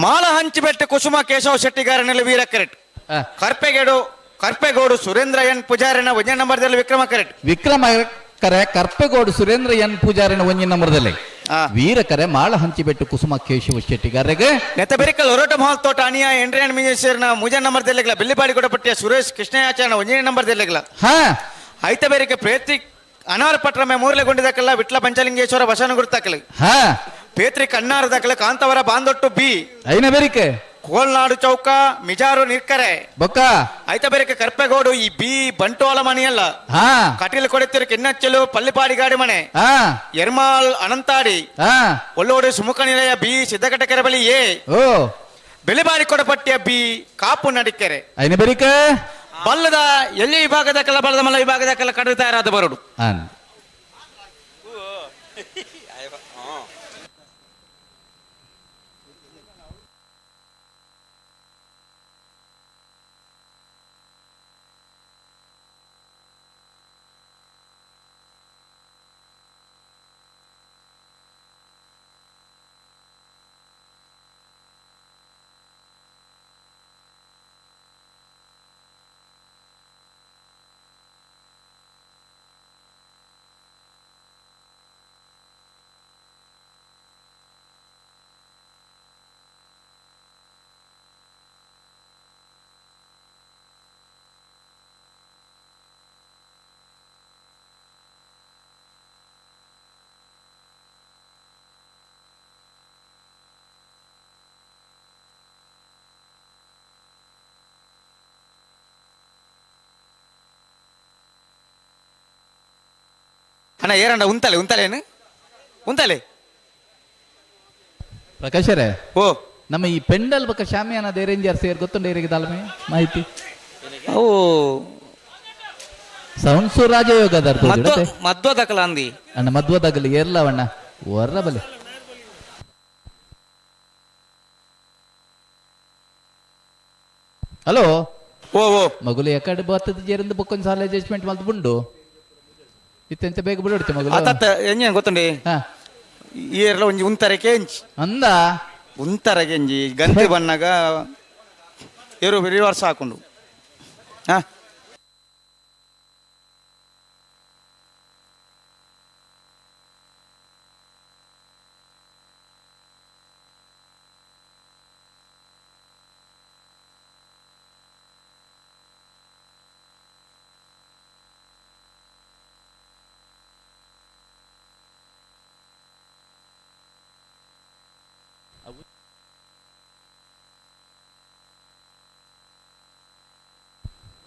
ಮಾಲ ಹಂಚಿಬೆಟ್ಟು ಕುಸುಮ ಕೇಶವ ಶೆಟ್ಟಿಗಾರನಲ್ಲಿ ವೀರ ಕರೆಟ್ ಕರ್ಪೆಗೇಡು ಕರ್ಪೆಗೌಡು ಸುರೇಂದ್ರ ಎನ್ ಪೂಜಾರಿನ ಒಂದೇ ನಂಬರ್ದಲ್ಲಿ ವಿಕ್ರಮ ಕರೆಟ್ ವಿಕ್ರಮ ಕರೆ ಕರ್ಪೆಗೌಡು ಸುರೇಂದ್ರ ಎನ್ ಪೂಜಾರಿನ ಒಂದೇ ನಂಬರ್ದಲ್ಲಿ ವೀರ ಕರೆ ಮಾಳ ಹಂಚಿಬೆಟ್ಟು ಕುಸುಮ ಕೇಶವ ಶೆಟ್ಟಿಗಾರರಿಗೆ. ನೆತ್ತಬೆರಿಕಲ್ ಹೊರಟ ಮಹಲ್ ತೋಟ ಅನಿಯ ಎಂಡ್ರಿಯನ್ ಮಿಜೇಶ್ವರನ ಮುಜ ನಂಬರ್ದಲ್ಲಿಗ್ಲ ಬಿಲ್ಲಿಪಾಡಿ ಕೊಡಪಟ್ಟಿಯ ಸುರೇಶ್ ಕೃಷ್ಣಯಾಚಾರ್ಯನ ಒಂದೇ ನಂಬರ್ದಲ್ಲಿಗ್ಲ ಐತ ಬೇರಿಕೆ ಪ್ರೇತಿ ಅನಾರ್ ಪಟ್ರಮೆ ಮೂರ್ಲೆ ಗುಂಡಿದಕ್ಕಲ್ಲ ವಿಟ್ಲ ಪಂಚಲಿಂಗೇಶ್ವರ ಬಸವನ ಗುರುತಾಕಲಿ ಪೇತ್ರಿ ಕಣ್ಣಾರ ದಾಖಲೆ ಕಾಂತವರ ಬಾಂದೊಟ್ಟು ಬಿ ಐನ ಬೇರಿಕೆ ಕೋಲ್ನಾಡು ಚೌಕ ಮಿಜಾರು ನಿರ್ಕರೆ ಬೊಕ್ಕ ಐತ ಬೇರಿಕೆ ಕರ್ಪೆಗೋಡು ಈ ಬಿ ಬಂಟೋಳ ಮನೆಯಲ್ಲ ಕಟೀಲ್ ಕೊಡೆತಿರು ಕಿನ್ನಚ್ಚಲು ಪಲ್ಲಿಪಾಡಿ ಗಾಡಿ ಮನೆ ಎರ್ಮಾಲ್ ಅನಂತಾಡಿ ಒಳ್ಳೋಡು ಸುಮುಖ ನಿಲಯ ಬಿ ಸಿದ್ದಘಟ್ಟ ಕೆರೆ ಬಳಿ ಎ ಬೆಳಿಬಾರಿ ಕೊಡಪಟ್ಟಿಯ ಬಿ ಕಾಪು ನಡಿಕೆರೆ ಐನ ಬೇರಿಕೆ ಬಲ್ಲದ ಎಲ್ಲಿ ವಿಭಾಗದ ಕಲ ಬಲ್ಲದ ಮಲ್ಲ ವಿಭಾಗದ ಕಲ ಕಡಿತ ತಯಾರಾದ ಬರೋಡು. ಅಣ್ಣ ಏರಣ್ಣ ಉಂತಲೆ ಉಂತಲೇನು ಉಂತಲೆ ಪ್ರಕಾಶರೇ ಓ ನಮ್ಮ ಈ ಪೆಂಡಲ್ ಬಕ್ಕ ಶಾಮಿಯಾನ ದೇರೇಂಜರ್ ಸೇರ್ ಗೊತ್ತುಂಡ ಏರಿಗೆ ದಾಲ್ಮೆ ಮಾಹಿತಿ ಅವು ಸೌಂಡ್ಸು ರಾಜಯೋಗ ಮಧ್ವ ದಕಲ ಅಂದಿ ಅಣ್ಣ ಮಧ್ವ ದಗಲಿ ಏರ್ಲವಣ್ಣ ಹೊರ ಬಲೆ ಹಲೋ ಓ ಓ ಮಗುಲು ಎಕಡೆ ಬರ್ತದ ಜೇರಿಂದ ಬೊಕ್ಕೊಂದು ಸಾಲ ಅಡ್ಜಸ್ಟ್ಮೆಂಟ್ ಮಲ್ತು ಬುಂಡು ಇತ್ತೆಂಚ ಬೇಗ ಬಿಡುತ್ತೆ ಮಗುಲು ಅತ್ತ ಎಂಜ ಗೊತ್ತುಂಡಿ ಏರ್ಲ ಒಂಜಿ ಉಂತರಕ್ಕೆ ಎಂಚಿ ಅಂದ ಉಂತರಕ್ಕೆ ಎಂಜಿ ಗಂತಿ ಬನ್ನಾಗ ಏರು ರಿವರ್ಸ್ ಹಾಕೊಂಡು ಹಾ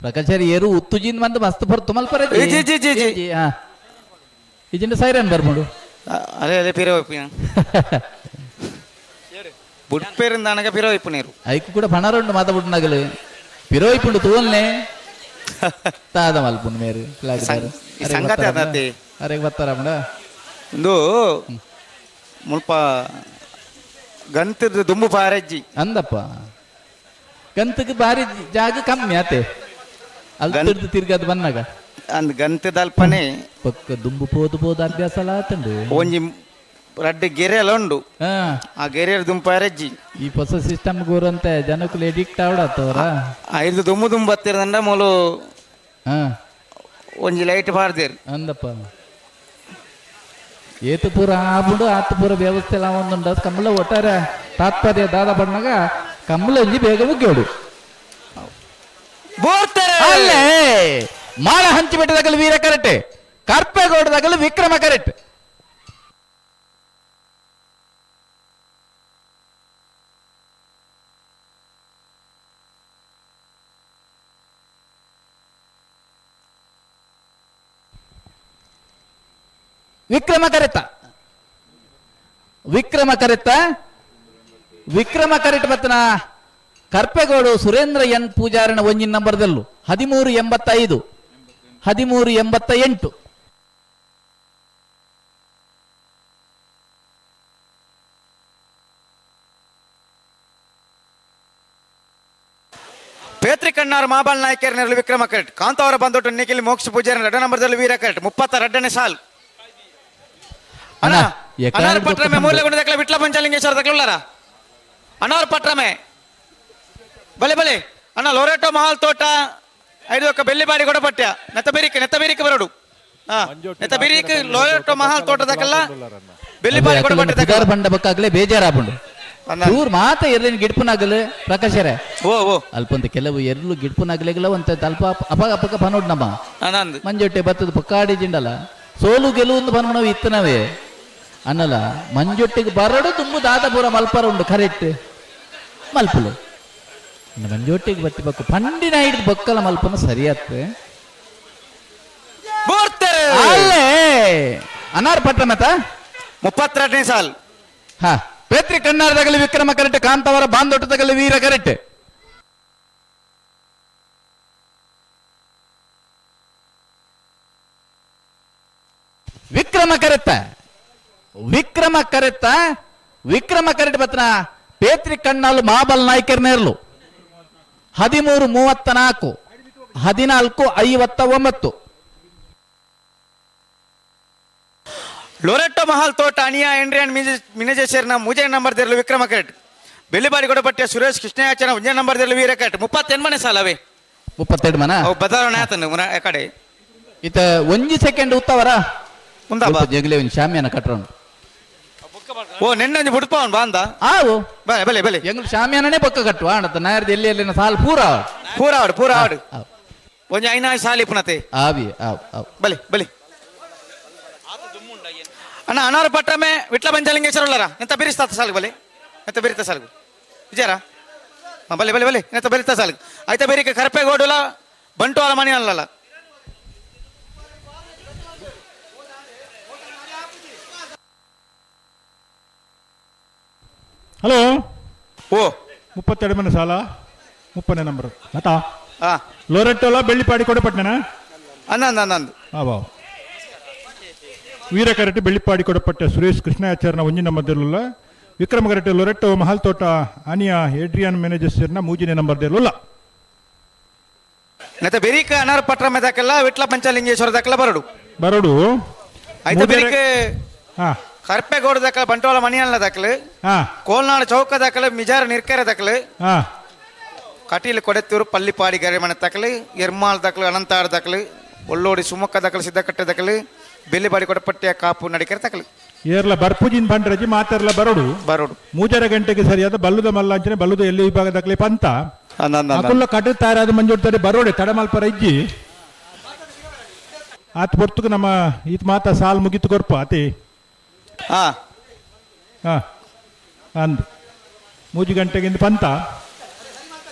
ಪ್ರಕಾಶರ್ ಏರು ಉತ್ತುಜಿನ್ ಬಂದು ಮಸ್ತ್ ಬರ್ ತುಮಲ್ ಪರ ಜಿ ಜಿ ಜಿ ಜಿ ಹಾ ಇಜಿಂದ ಸೈರನ್ ಬರ್ಮುಡು ಅದೇ ಅದೇ ಪಿರೋ ಬುಡ್ಪೇರಿಂದ ಅನಗ ಪಿರೋ ಇಪ್ಪು ನೀರು ಐಕು ಕೂಡ ಪಣರುಂಡು ಮಾತಾಡ್ಬಿಟ್ಟು ಪಿರೋ ಇಪ್ಪುಂಡು ತೂವಲ್ನೆ ತಾದ ಮಲ್ಪುಂಡು ಮೇರು ಸಂಗತಿ ಅದಾತಿ ಅರೆ ಬರ್ತಾರ ಮೇಡ ಒಂದು ಮುಲ್ಪ ಗಂತದ ದುಂಬು ಪಾರಜ್ಜಿ ಅಂದಪ್ಪ ಗಂತಕ್ಕೆ ಬಾರಿ ಜಾಗ ಕಮ್ಮಿ ಆತೆ ಅಲ್ಲಿ ತಿರ್ಗದು ಬನ್ನಾಗ ಅಂದ್ ಗಂತದಲ್ಪನೆ ಪಕ್ಕ ದುಂಬು ಪೋದು ಪೋದು ಅಭ್ಯಾಸ ಅಲ್ಲ ಆತಂಡು ಒಂಜಿ ರಡ್ಡು ಗೆರೆ ಎಲ್ಲ ಉಂಡು ಆ ಗೆರೆ ದುಂಬು ಪಾರಜ್ಜಿ ಈ ಹೊಸ ಸಿಸ್ಟಮ್ ಗೋರಂತೆ ಜನಕ್ಕೂ ಎಡಿಕ್ಟ್ ಆವಡತ್ತವರ ಐದು ದುಂಬು ದುಂಬು ಬತ್ತಿರದಂಡ ಮೂಲು ಒಂಜಿ ಲೈಟ್ ಬಾರ್ದೇರು ಅಂದಪ್ಪ ಏತು ಪೂರ ಆಬುಡು ಆತು ಪೂರ ವ್ಯವಸ್ಥೆ ಎಲ್ಲ ಒಂದುಂಡು ಕಮ್ಮಲ ಒಟ್ಟಾರೆ ತಾತ್ಪರ್ಯ ದಾದ ಬಣ್ಣಗ ಕಮ್ಮಲ ಒಂಜಿ ಬೇಗ ಮುಗ್ಯೋಡು ಅಲ್ಲೇ ಮಾಳ ಹಂಚಿಬಿಟ್ಟದಾಗಲು ವೀರ ಕರೆಕ್ಟ್ ಕರ್ಪೆಗೌಡದಾಗಲು ವಿಕ್ರಮ ಕರೆಕ್ಟ್. ವಿಕ್ರಮ ಕರೆತ ವಿಕ್ರಮ ಕರೆತ ವಿಕ್ರಮ ಕರೆಟ್ ಬತ್ತನ ಕರ್ಪೆಗೋಡು ಸುರೇಂದ್ರ ಎನ್ ಪೂಜಾರನ ಒಂಜಿನ ನಂಬರ್ದಲ್ಲೂ 13.85 13.88. ಪೇತ್ರಿ ಕಣ್ಣಾರ್ ಮಾಬಲ್ ನಾಯ್ಕರ್ ನೆರಳು ವಿಕ್ರಮ ಕರೆಟ್ ಕಾಂತಾವರ ಬಂದೊಟ್ಟು ನಿಖಿಲ್ ಮೋಕ್ಷ ಪೂಜಾರಿ ಎರಡ ನಂಬರ್ದಲ್ಲಿ ವೀರ ಕರೆಟ್ 32ನೇ ಸಾಲ್. ಅನಾರ್ ಪಟ್ರಮೆ ಮೂಲೆ ಗುಣದಕ್ಕಲ ವಿಟ್ಲ ಪಂಚಲಿಂಗೇಶ್ವರ ದಕ್ಕಲುಳ್ಳಾರ ಅನಾರ್ ಪಟ್ರಮೆ ಬಲೆ ಬಲೆ ಅಣ್ಣ ಲೊರೆಟೋ ಮಹಾಲ್ ತೋಟ ಐದು ಒಕ್ಕ ಬೆಳ್ಳಿಬಾಡಿ ಕೊಡಪಟ್ಯ ನೆತ್ತ ಬೇರಿಕೆ ಬರೋಡು ನೆತ್ತ ಬೇರಿಕೆ ಲೊರೆಟೋ ಮಹಾಲ್ ತೋಟದಕ್ಕಲ್ಲ ಬೆಳ್ಳಿಬಾಡಿ ಕೊಡಪಟ್ಯ ಬಂಡ ಬಕ್ಕಾಗಲೇ ಬೇಜಾರಾಪುಂಡು ಚೂರ್ ಮಾತ ಎರ್ಲಿನ ಗಿಡ್ಪುನಾಗಲು ಪ್ರಕಾಶರೇ ಓ ಓ ಅಲ್ಪಂತ ಕೆಲವು ಎರ್ಲು ಗಿಡ್ಪುನಾಗಲೆಗಲ ಒಂತ ಅಲ್ಪ ಅಪಗ ಅಪಗ ಪನೋಡ್ ನಮ್ಮ ಮಂಜೊಟ್ಟೆ ಬತ್ತದ ಪಕ್ಕಾಡಿ ಜಿಂಡಲ ಸೋಲು ಗೆಲುವು ಪನ್ಮನವು ಇತ್ತನವೇ ಅನ್ನಲ್ಲ ಮಂಜೊಟ್ಟಿಗೆ ಬರಡು ತುಂಬು ದಾದ ಪೂರ ಮಲ್ಪರ ಉಂಡು ಕರೆಕ್ಟ್ ಮಲ್ಪಲು ಮಂಜೊಟ್ಟಿಗೆ ಬತ್ತಿ ಬಕ್ಕು ಪಂಡಿನ ಹಿಡಿದು ಬಕ್ಕಲ ಮಲ್ಪನ ಸರಿಯಾತ್ತೆ ಅಲ್ಲೇ ಅನಾರ್ ಪಟ್ಟ ಮತ 32ನೇ ಸಾಲ್. ಹಾ ಪೇತ್ರಿ ಕಣ್ಣಾರದಾಗಲಿ ವಿಕ್ರಮ ಕರೆಕ್ಟ್ ಕಾಂತವರ ಬಾಂದೊಟ್ಟದಾಗಲಿ ವೀರ ಕರೆಕ್ಟ್. ವಿಕ್ರಮ ಕರೆತ್ತ ವಿಕ್ರಮ ಕರೆತ್ತ ವಿಕ್ರಮ ಕರೆಕ್ಟ್ ಬತ್ತನ ಪೇತ್ರಿ ಕಣ್ಣಾಲು ಮಾಬಲ್ ನಾಯ್ಕರ್ ನೇರ್ಲು 13.34 14.59. ಲೊರೆಟೋ ಮಹಾಲ್ ತೋಟ ಅಣಿಯಾ ಎಂಡ್ರಿಯನ್ ಮಿನಜೇಶ್ವರನ ಮೂಜೆ ನಂಬರ್ ದೇರಲು ವಿಕ್ರಮ ಕರೆಟ್ ಬೆಳ್ಳಿಬಾಡಿ ಕೊಡಪಟ್ಟಿಯ ಸುರೇಶ್ ಕೃಷ್ಣಯಾಚನ ಒಂಜೇ ನಂಬರ್ ದೇರಲು ವೀರ ಕರೆಟ್ 38ನೇ ಸಾಲ ಅವೇ 32 ಮನ ಬದಲಾವಣೆ ಆತನು ಕಡೆ ಇತ ಒಂಜಿ ಸೆಕೆಂಡ್ ಉತ್ತವರ ಜಗಲಿ ಒಂದು ಶಾಮಿಯಾನ ಕಟ್ರೋಣ ಓ ನಿನ್ನೊಂಜಿ ಬುಡ್ಪವನ್ ಬಾಂದ ಆವು ಬಲೆ ಬಲೆ ಬಲೆ ಎಂಗ್ಲು ಶಾಮಿಯಾನನೇ ಪಕ್ಕ ಕಟ್ಟುವ ಅಣ್ಣ ನಾಯರ್ದ ಎಲ್ಲಿ ಎಲ್ಲಿನ ಸಾಲ್ ಪೂರ ಪೂರ ಆಡು ಪೂರ ಆಡು ಒಂಜಿ ಐನಾ ಸಾಲಿ ಪುನತೆ ಆವಿ ಆವ್ ಆವ್ ಬಲೆ ಬಲೆ ಅಣ್ಣ ಅನಾರು ಪಟ್ರಮೆ ವಿಟ್ಲ ಪಂಚಲಿಂಗೇಶ್ವರ ಉಳ್ಳಾರ ಎಂತ ಬಿರಿಸ್ತಾತ ಸಾಲ್ಗು ಬಲೆ ಎಂತ ಬಿರಿತ ಸಾಲ್ಗು ವಿಚಾರ ಬಲೆ ಬಲೆ ಬಲೆ ಎಂತ ಬೆರಿತ ಸಾಲ್ಗು ಆಯ್ತಾ ಬೇರಿಕೆ ಕರಪೆಗೋಡುಲ ಬಂಟುವಾಲ ಮನೆ ಅಲ್ಲಲ್ಲ. ಹಲೋ ಓ 32 ಮನೆ ಸಾಲ 30ನೇ ನಂಬರ್ ಆತಾ ಲೋರೆಟ್ಟೋಲ ಬೆಳ್ಳಿಪಾಡಿ ಕೊಡಪಟ್ಟಣ ಅಂದ ಅಂದ ಆವಾ ವೀರ ಕರೆಟ್ ಬೆಳ್ಳಿಪಾಡಿ ಕೊಡಪಟ್ಟ ಸುರೇಶ್ ಕೃಷ್ಣಾಚಾರ್ಯನ ಒಂಜಿನ ಮಧ್ಯದಲ್ಲ ವಿಕ್ರಮ ಕರೆಟ್ ಲೊರೆಟ್ಟೋ ಮಹಲ್ ತೋಟ ಅನಿಯಾ ಏಡ್ರಿಯನ್ ಮ್ಯಾನೇಜರ್ನ ಮೂಜಿನ ನಂಬರ್ ದೇರಲ್ಲ ನೆತ್ತ ಬೆರಿಕ ಅನಾರ್ ಪಟ್ರ ಮೆದಾಕಲ್ಲ ವಿಟ್ಲ ಪಂಚಲಿಂಗೇಶ್ವರ ದಾಕಲ ಬರಡು ಬರಡು ಆಯ್ತಾ ಬೆರಿಕ ಕರ್ಪೆಗೌಡ ದಾಖಲೆ ಬಂಟ್ವಾಳ ಮಣಿಯಲ್ಲ ದಾಖಲೆ ಕೋಲ್ನಾಡು ಚೌಕ ದಾಖಲೆ ಮಿಜಾರ ನಿರ್ಕೆರೆ ದಾಖಲೆ ಕಟೀಲು ಕೊಡೆತ್ತೂರು ಪಲ್ಲಿಪಾಡಿ ಗರಿಮನೆ ದಾಖಲೆ ಎರ್ಮಾಲ್ ದಾಖಲೆ ಅನಂತಾಡ್ ದಾಖಲೆ ಒಳ್ಳೋಡಿ ಸುಮಕ್ಕ ದಾಖಲೆ ಸಿದ್ದಕಟ್ಟೆ ದಾಖಲೆ ಬೆಳ್ಳಿಬಾಡಿ ಕೊಡಪಟ್ಟಿಯ ಕಾಪು ನಡಿಕೆರೆ ದಾಖಲೆ ಏರ್ಲ ಬರ್ಪುಜಿನ್ ಬಂಡ್ರಜಿ ಮಾತಾರ್ಲ ಬರೋಡು ಬರೋಡು 3.5 ಗಂಟೆಗೆ ಸರಿಯಾದ ಬಲ್ಲುದ ಮಲ್ಲಾಂಚನೆ ಬಲ್ಲುದ ಎಲ್ಲಿ ವಿಭಾಗ ದಾಖಲೆ ಪಂತ ಅಕುಲ್ಲ ಕಟ್ಟು ತಯಾರಾದ ಮಂಜೂರ್ತಾರೆ ಬರೋಡೆ ತಡಮಲ್ಪರ ಇಜ್ಜಿ ಆತ ಪೊರ್ತುಕು ನಮ್ಮ ಈತ ಮಾತ ಸಾಲ್ ಮುಗಿತು ಕೊರ್ಪ ಆತಿ ಅಂದ್ 3 ಗಂಟೆಗಿಂದ ಪಂತ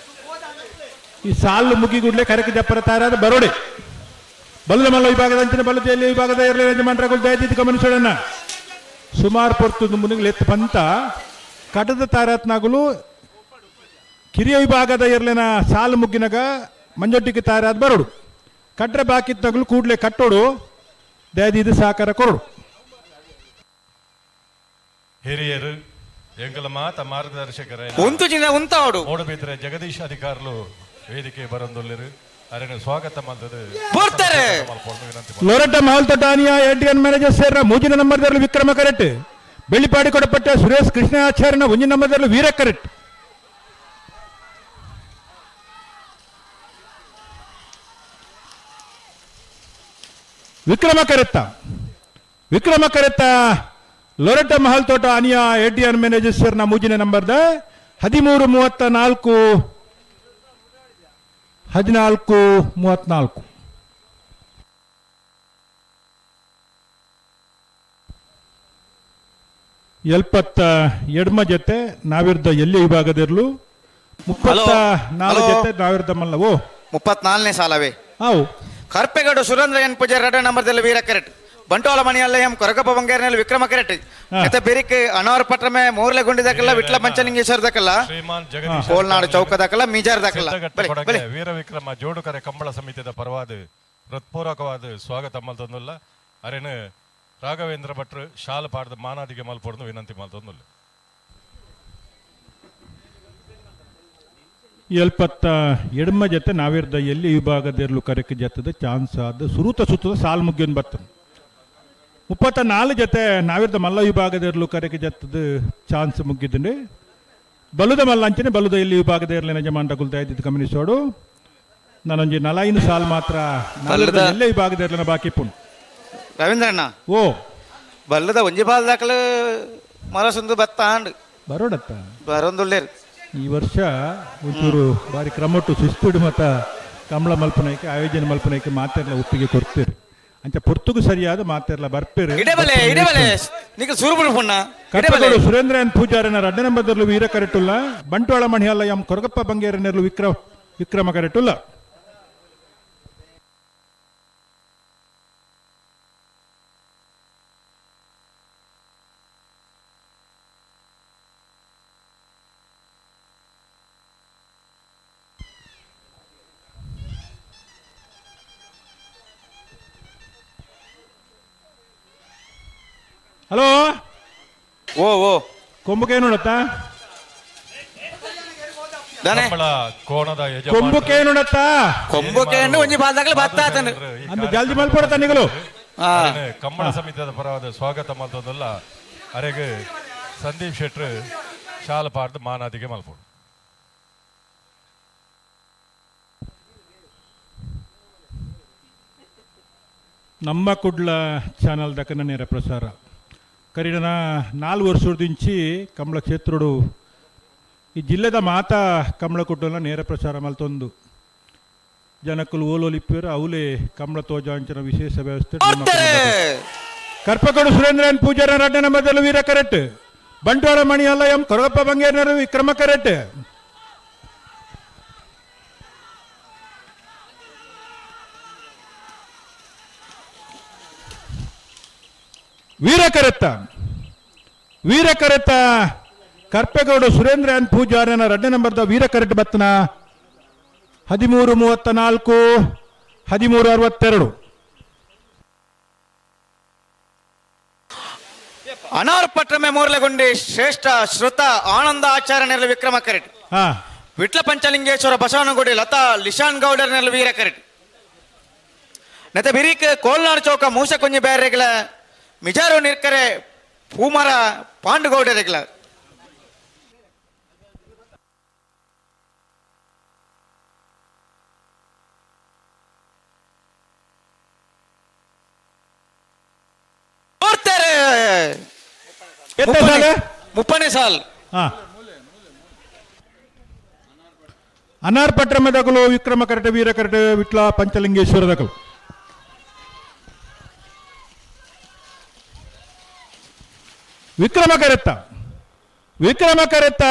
ಈ ಸಾಲು ಮುಗಿಗುಡ್ಲೆ ಕರಕ ಜಪ್ಪರ ತಯಾರಾದ ಬರೋಡೆ ಬಲ್ಲದ ಮಲ್ಲ ವಿಭಾಗದ ಅಂಚಿನ ಬಲ್ಲದ ಎಲ್ಲಿ ವಿಭಾಗದ ಇರಲಿ ಯಜಮಾನರಗಳು ದಯದಿದ್ದು ಗಮನಿಸೋಣ ಸುಮಾರು ಪೊರ್ತು ಮುನಿಗಳು ಪಂತ ಕಟದ ತಾರಾತ್ನಾಗಲು ಕಿರಿಯ ವಿಭಾಗದ ಇರ್ಲಿನ ಸಾಲು ಮುಗ್ಗಿನಾಗ ಮಂಜೊಟ್ಟಿಗೆ ತಾರಾದ ಬರೋಡು ಕಟ್ರೆ ಬಾಕಿತ್ನಾಗಲು ಕೂಡಲೇ ಕಟ್ಟೋಡು ದಯದಿದ್ದು ಸಹಕಾರ ಕೊರಡು. ಹಿರಿಯರು ಎಂಕಲ ಮಾತ ಮಾರ್ಗದರ್ಶಕರ ಒಂದು ಜಿನ ಉಂತಾವಡು ಮೂಡಬಿದ್ರೆ ಜಗದೀಶ್ ಅಧಿಕಾರಲು ವೇದಿಕೆ ಬರಂದೊಲ್ಲಿರು ಅರೆನ ಸ್ವಾಗತ ಮಾಡ್ತದೆ. ಲೊರೆಟ್ಟ ಮಹಲ್ ತೊಟ್ಟಾನಿಯಾ ಎಡ್ರಿಯನ್ ಮ್ಯಾನೇಜರ್ ಸೇರ್ರ ಮೂಜಿನ ನಂಬರ್ದಲ್ಲಿ ವಿಕ್ರಮ ಕರೆಕ್ಟ್ ಬೆಳ್ಳಿಪಾಡಿ ಕೊಡಪಟ್ಟ ಸುರೇಶ್ ಕೃಷ್ಣಾಚಾರ್ಯನ ಒಂಜಿನ ನಂಬರ್ದಲ್ಲಿ ವೀರ ಕರೆಕ್ಟ್. ವಿಕ್ರಮ ಕರೆತ್ತ ವಿಕ್ರಮ ಕರೆತ್ತ ಲೊರೆಟ್ಟ ಮಹಲ್ ತೋಟ ಅನಿಯಾ ಎಡ್ರಿಯನ್ ಮ್ಯಾನೇಜರ್ ಸೇರ್ನ ಮೂಜಿನ ನಂಬರ್ದ 13.34 14.34. ಎಲ್ಪತ್ತ ಎಡ್ಮ ಜೊತೆ ನಾವಿರ್ದ ಎಲ್ಲಿ ವಿಭಾಗದಿರ್ಲು 34 ಜೊತೆ ನಾವಿರ್ದ ಮಲ್ಲವು 34ನೇ ಸಾಲವೇ how Karpegowda Surendra N Pujari ಎರಡನೇ ನಂಬರ್ದಲ್ಲಿ ವೀರ ಕರೆಕ್ಟ್ ಬಂಟ್ವಾಳ ಮಣಿಯಲ್ಲ ಎಂ ಕೊರಗಪ್ಪ ಬಂಗೇರ್ನಲ್ಲಿ ವಿಕ್ರಮ ಕರೆಟ್ ಮತ್ತೆ ಬೆರಿಕ್ ಅನವರ್ ಪಟ್ರಮೆ ಮೂರ್ಲೆ ಗುಂಡಿ ದಾಕಲ್ಲ ವಿಟ್ಲ ಪಂಚಲಿಂಗೇಶ್ವರ ದಾಕಲ್ಲ ಶ್ರೀಮಾನ್ ಜಗದೀಶ್ ಕೋಲ್ನಾಡು ಚೌಕ ದಾಕಲ್ಲ ಮೀಜಾರ್ ದಾಕಲ್ಲ ಸಿದ್ಧಗಟ್ಟೆ ಕೊಡಗೆ ವೀರವಿಕ್ರಮ ಜೋಡುಕರೆ ಕಂಬಳ ಸಮಿತಿದ ಪರವಾದ ಹೃತ್ಪೂರ್ವಕವಾದ ಸ್ವಾಗತ ಮಲ್ತೊಂದುಲ್ಲ. ಅರೇನು ರಾಘವೇಂದ್ರ ಭಟ್ರು ಶಾಲ ಪಾಡದ ಮಾನಾದಿಗೆ ಮಲ್ಪೊಡ್ದು ವಿನಂತಿ ಮಲ್ತೊಂದುಲ್ಲ. ಎಲ್ಪತ್ತ ಎಡಮ ಜೊತೆ ನಾವಿರ್ದ ಎಲ್ಲಿ ವಿಭಾಗದಿರ್ಲು ಕರೆಕ್ ಜತ್ತದ ಚಾನ್ಸ್ ಆದ ಸುರುತ ಸುತ್ತದ ಸಾಲ್ ಮುಗ್ಗಿನ ಬರ್ತದೆ. 34 ಜೊತೆ ನಾವಿರ್ದ ಮಲ್ಲ ವಿಭಾಗದಿರ್ಲು ಕರೆಕ್ ಜತ್ತದ ಚಾನ್ಸ್ ಮುಗ್ಗಿದ್ದೆ. ಬಲುದ ಮಲ್ಲ ಅಂಚನೆ ಬಲುದ ಎಲ್ಲಿ ವಿಭಾಗದ ಇರಲಿ ಯಜಮಾನ್ರ ಕುಲ್ತಾ ಇದ್ದಿದ್ದು ಗಮನಿಸೋಡು. ನಾನೊಂಜಿ 45 ಸಾಲ್ ಮಾತ್ರ ಎಲ್ಲೇ ವಿಭಾಗದ ಇರಲಿನ ಬಾಕಿ ಪುಣ್. ರವೀಂದ್ರಣ್ಣ ಓ ಬಲ್ಲದ ಒಂಜಿ ಬಾಲ್ ದಾಖಲು ಮರಸೊಂದು ಬತ್ತ ಆಂಡ್ ಬರೋಡತ್ತ ಬರೊಂದುಳ್ಳೇರು. ಈ ವರ್ಷ ಒಂಚೂರು ಬಾರಿ ಕ್ರಮಟ್ಟು ಶಿಸ್ತುಡು ಮತ್ತ ಕಮಲ ಮಲ್ಪನೈಕೆ ಆಯೋಜನೆ ಮಲ್ಪನೈಕೆ ಮಾತೆರ್ಲ ಒಪ್ಪಿಗೆ ಕೊಡ್ತೀರಿ. ಅಂಚ ಪೊರ್ತುಗು ಸರಿಯಾದ ಮಾತೆರ್ಲ ಬರ್ಪೇರು. ಕಟ್ಟಗೋಡು ಸುರೇಂದ್ರ ಎನ್ ಪೂಜಾರನ ರಡ್ಡ ನಂಬರ್ದಲ್ಲೂ ವೀರ ಕರೆಟುಲ್ಲ. ಬಂಟ್ವಾಳ ಮಣಿಯಲ್ಲ ಎಂ ಕೊರಗಪ್ಪ ಬಂಗೇರನೆರ್ಲು ವಿಕ್ರಮ ಕರೆಟುಲ್ಲ. ಹಲೋ ಓ ಓ ಕೊಂಬುಕೇನು ನೋಡತ್ತ ಕೋಣದ ಕೊಂಬುಕೇನು ನೋಡತ್ತ ಕೊಂಬುಕೇನು ಒಂಜಿ ಬಾಲ್ದಾಗಲೇ ಬತ್ತಾತನು ಅಂದ್ರೆ ಜಲ್ದಿ ಮಲ್ಪಡತ್ತ ನಿಗಲು. ಕಂಬಳ ಸಮಿತಿಯ ಪರವಾದ ಸ್ವಾಗತ ಮಲ್ತದಲ್ಲ. ಅರೆಗೆ ಸಂದೀಪ್ ಶೆಟ್ರು ಶಾಲ ಪಾಡ್ದು ಮಾನಾದಿಗೆ ಮಲ್ಪೋಡು. ನಮ್ಮ ಕುಡ್ಲ ಚಾನಲ್ ದಕ್ಕನ ನೇರ ಪ್ರಸಾರ ಕರೀಡನ 4 ವರ್ಷದಿಂಚಿ ಕಮಲ ಕ್ಷೇತ್ರುಡು ಈ ಜಿಲ್ಲೆದ ಮಾತಾ ಕಮಲ ಕುಟ್ಟಲ ನೇರ ಪ್ರಸಾರ ಮಲ್ತೊಂದು ಜನಕ್ಕಲು ಓಲೋಲಿಪ್ಪಿರು ಅವಲೇ ಕಮಲ ತೋಜಾಂಚನ ವಿಶೇಷ ವ್ಯವಸ್ಥೆ. ಕರ್ಪಕೋಡು ಸುರೇಂದ್ರನ್ ಪೂಜಾರ ರಡ್ಡನ ಮೊದಲು ವೀರ ಕರೆಟ್. ಬಂಟ್ವಾಳ ಮಣಿಯಲ್ಲ ಎಂ ಕೊರಗಪ್ಪ ಬಂಗೇರನರು ವಿಕ್ರಮ ಕರೆಟ್. ವೀರ ಕರೆತ್ತ ವೀರ ಕರೆತ್ತ ಕರ್ಪೆಗೌಡ ಸುರೇಂದ್ರ ಎನ್ ಪೂಜಾರನ ರಡ್ಡ ನಂಬರ್ದ ವೀರ ಕರೆಟ್ ಬತ್ತನ 13:34 13:62. ಅನಾರ್ ಪಟ್ರಮೆ ಮೂರ್ಲಗುಂಡಿ ಶ್ರೇಷ್ಠ ಶ್ರುತ ಆನಂದ ಆಚಾರ್ಯನೆಲ್ಲ ವಿಕ್ರಮ ಕರೆಟ್. ವಿಟ್ಲ ಪಂಚಲಿಂಗೇಶ್ವರ ಬಸವನಗುಡಿ ಲತಾ ಲಿಶಾನ್ ಗೌಡರ್ನೆಲ್ಲ ವೀರ ಕರೆಟ್. ನತೆ ಬಿರಿಕ್ ಕೋಲ್ನಾಡು ಚೌಕ ಮೂಸ ಕುಂಜಿ ಬೇರೆಗಳ ಮಿಜಾರು ನಿರ್ಕರೆ ಪೂಮರ ಪಾಂಡುಗೌಡರಿಗಳ. ಮುಪ್ಪನೇ ಸಾಲ್ ಅನಾರ್ ಪಟ್ರಮದಕಲು ವಿಕ್ರಮ ಕರಟೆ ವೀರ ಕರಟೆ ವಿಟ್ಲ ಪಂಚಲಿಂಗೇಶ್ವರ ದಕಲು. ವಿಕ್ರಮ ಕರೆತ್ತ ವಿಕ್ರಮ ಕರೆತ್ತ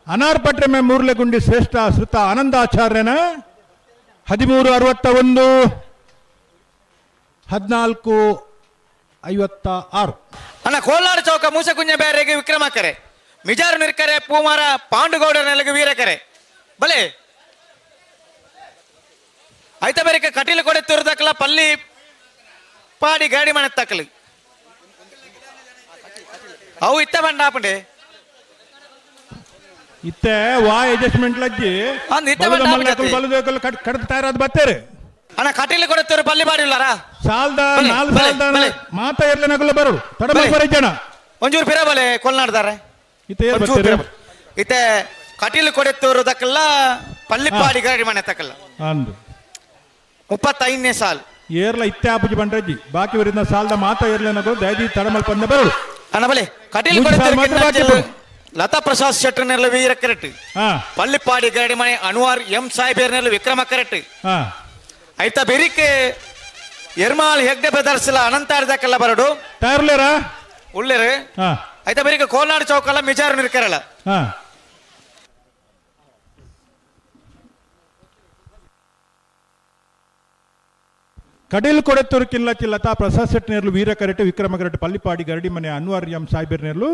ಅನಾರ್ ಪಟ್ರಮೆ ಮೂರ್ಲೆಗುಂಡಿ ಶ್ರೇಷ್ಠ ಶ್ರುತ ಆನಂದಾಚಾರ್ಯನ 13:61 14:56. ಅಣ್ಣ ಕೋಲಾರ ಚೌಕ ಮೂಸಕುಂಜ ಬೇರೆಗೆ ವಿಕ್ರಮ ಕರೆ ಮಿಜಾರು ನಿರ್ಕರೆ ಪೂಮಾರ ಪಾಂಡುಗೌಡರ ನೆಲಗೆ ವೀರ ಕರೆ ಬಲೆ ಐತ ಬೇರೆ ಕಟೀಲು ಕೊಡೆ ತುರ್ದಕ್ಕಲ ಪಲ್ಲಿ ಪಾಡಿ ಗಾಡಿ ಮನೆ ತಕ್ಕಲು ಅವು ಇತ್ತ ಬಂಡಾಪಂಡೆ ಇತ್ತೆ ವಾ ಅಡ್ಜಸ್ಟ್ಮೆಂಟ್ ಲಜ್ಜಿ ಬಲದೇಕಲ್ ಕಡದ ತಯಾರಾದ ಬತ್ತೇರೆ ಅಣ್ಣ ಕಟೀಲು ಕೊಡೆ ಪಲ್ಲಿ ಬಾಡಿ ಇಲ್ಲಾರಾ ಸಾಲ್ದ ನಾಲ್ ಸಾಲ್ದ ಮಾತಾ ಇರ್ಲಿ ನಗಲು ಬರೋಡು ತಡ ಬರ ಜನ ಒಂಜೂರು ಪಿರ ಬಲೆ ಕೊಲ್ನಾಡ್ದಾರೆ ಇತ್ತೆ ಏರ್ ಬತ್ತೇರೆ ಇತ್ತೆ ಕಟೀಲು ಕೊಡೆತ್ತೂರು ದಕ್ಕಲ್ಲ ಪಲ್ಲಿಪಾಡಿ ಗಾಡಿ ಮನೆ ತಕ್ಕಲ್ಲ ಅಂದು 35ನೇ ಸಾಲ್ ಏರ್ಲ ಇತ್ತೆ ಆಪುಜಿ ಬಂಡ್ರಜ್ಜಿ ಬಾಕಿ ವರಿಂದ ಸಾಲ್ದ ಮಾತಾ ಇರ್ಲಿ ನಗಲು ದಯದಿ ತಡಮಲ್ ಪಂದ ಬರೋಡು ಅಣ್ಣ ಬಲೆ ಕಟೀಲು ಕೊಡೆತ್ತೂರು ಲತಾ ಪ್ರಸಾದ್ ಶೆಟ್ಟರ್ನೆಲ್ಲ ವೀರ ಕರೆಕ್ಟ್ ಪಲ್ಲಿಪಾಡಿ ಗಾಡಿ ಮನೆ ಅನ್ವಾರ್ ಎಂ ಸಾಹೇಬರ್ನೆಲ್ಲ ವಿಕ್ರಮ ಕರೆಕ್ಟ್ ಆಯ್ತಾ ಬೆರಿಕೆ ಎರ್ಮಾಲ್ ಹೆಗ್ಡೆ ಬ್ರದರ್ಸ್ ಅನಂತಾರ್ದಕ್ಕೆಲ್ಲ ಬರಡು ತಯಾರ್ಲೇರಾ ಉಳ್ಳೇರು ಆಯ್ತಾ ಬೆರಿಕೆ ಕೋಲ್ನಾಡು ಚೌಕಲ್ಲ ಮಿಜಾರು ನಿರ್ಕರಲ್ಲ ಕಡೀಲ್ ಕೊಡೆತ್ತೂರು ಕಿಲ್ಲಚ್ಚಿ ಲತಾ ಪ್ರಸಾದ್ ಶೆಟ್ಟಿ ನೇರ್ಲು ವೀರ ಕರೆಟ್ ವಿಕ್ರಮ ಕರೆಟ್ ಪಲ್ಲಿಪಾಡಿ ಗರಡಿ ಮನೆ ಅನ್ವರ್ ಎಂ ಸಾಯ್ಬೇರ್ ನೇರ್ಲು.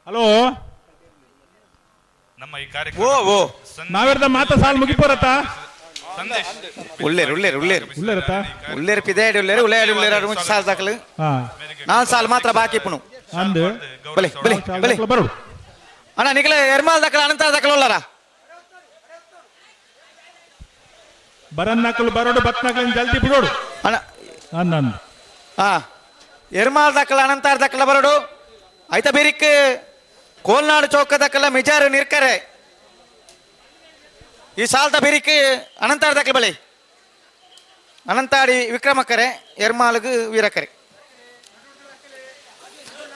ಹಲೋ ನಮ್ಮ ಈ ಕಾರ್ಯಕ್ರಮ ನಾವೆರ್ದ ಮಾತ ಸಾಲ್ ಮುಗಿಪೋರತ್ತ ಸಂದೇಶ್ ಉಳ್ಳೇರು ಉಳ್ಳೇರು ಉಳ್ಳೇರು ಉಳ್ಳೇರತ್ತ ಉಳ್ಳೇರು ಪಿದೇಡಿ ಉಳ್ಳೇರು ಉಳ್ಳೇರು ಉಳ್ಳೇರು ಎರಡು ಮುಂಚೆ ಸಾಲ್ ದಾಖಲು ನಾಲ್ ಸಾಲ್ ಮಾತ್ರ ಬಾಕಿ ಪುನು ಅಂದು ಬಲೆ ಬಲೆ ಬಲೆ ಬರು ಅಣ್ಣ ನಿಖಲ ಎರ್ಮಾಲ್ ದಾಖಲ ಅನಂತ ದಾಖಲ ಉಳ್ಳಾರ ಬರನ್ನಕಲು ಬರೋಡು ಬತ್ನಕಲು ಜಲ್ದಿ ಬಿಡೋಡು ಅಣ್ಣ ಅಂದ ಹಾ ಎರ್ಮಾಲ್ ದಾಖಲ ಅನಂತಾರ್ ದಾಖಲ ಬರೋಡು ಐತ ಬೇರಿಕ್ ಕೋಲ್ನಾಡು ಚೌಕ ದಾಖಲ ಮಿಜಾರು ನಿರ್ಕರೆ ಈ ಸಾಲ್ದ ಬೇರಿಕ್ ಅನಂತಾರ್ ದಾಖಲೆ ಬಳೆ ಅನಂತಾಡಿ ವಿಕ್ರಮಕರೆ ಎರ್ಮಾಲ್ಗು ವೀರಕರೆ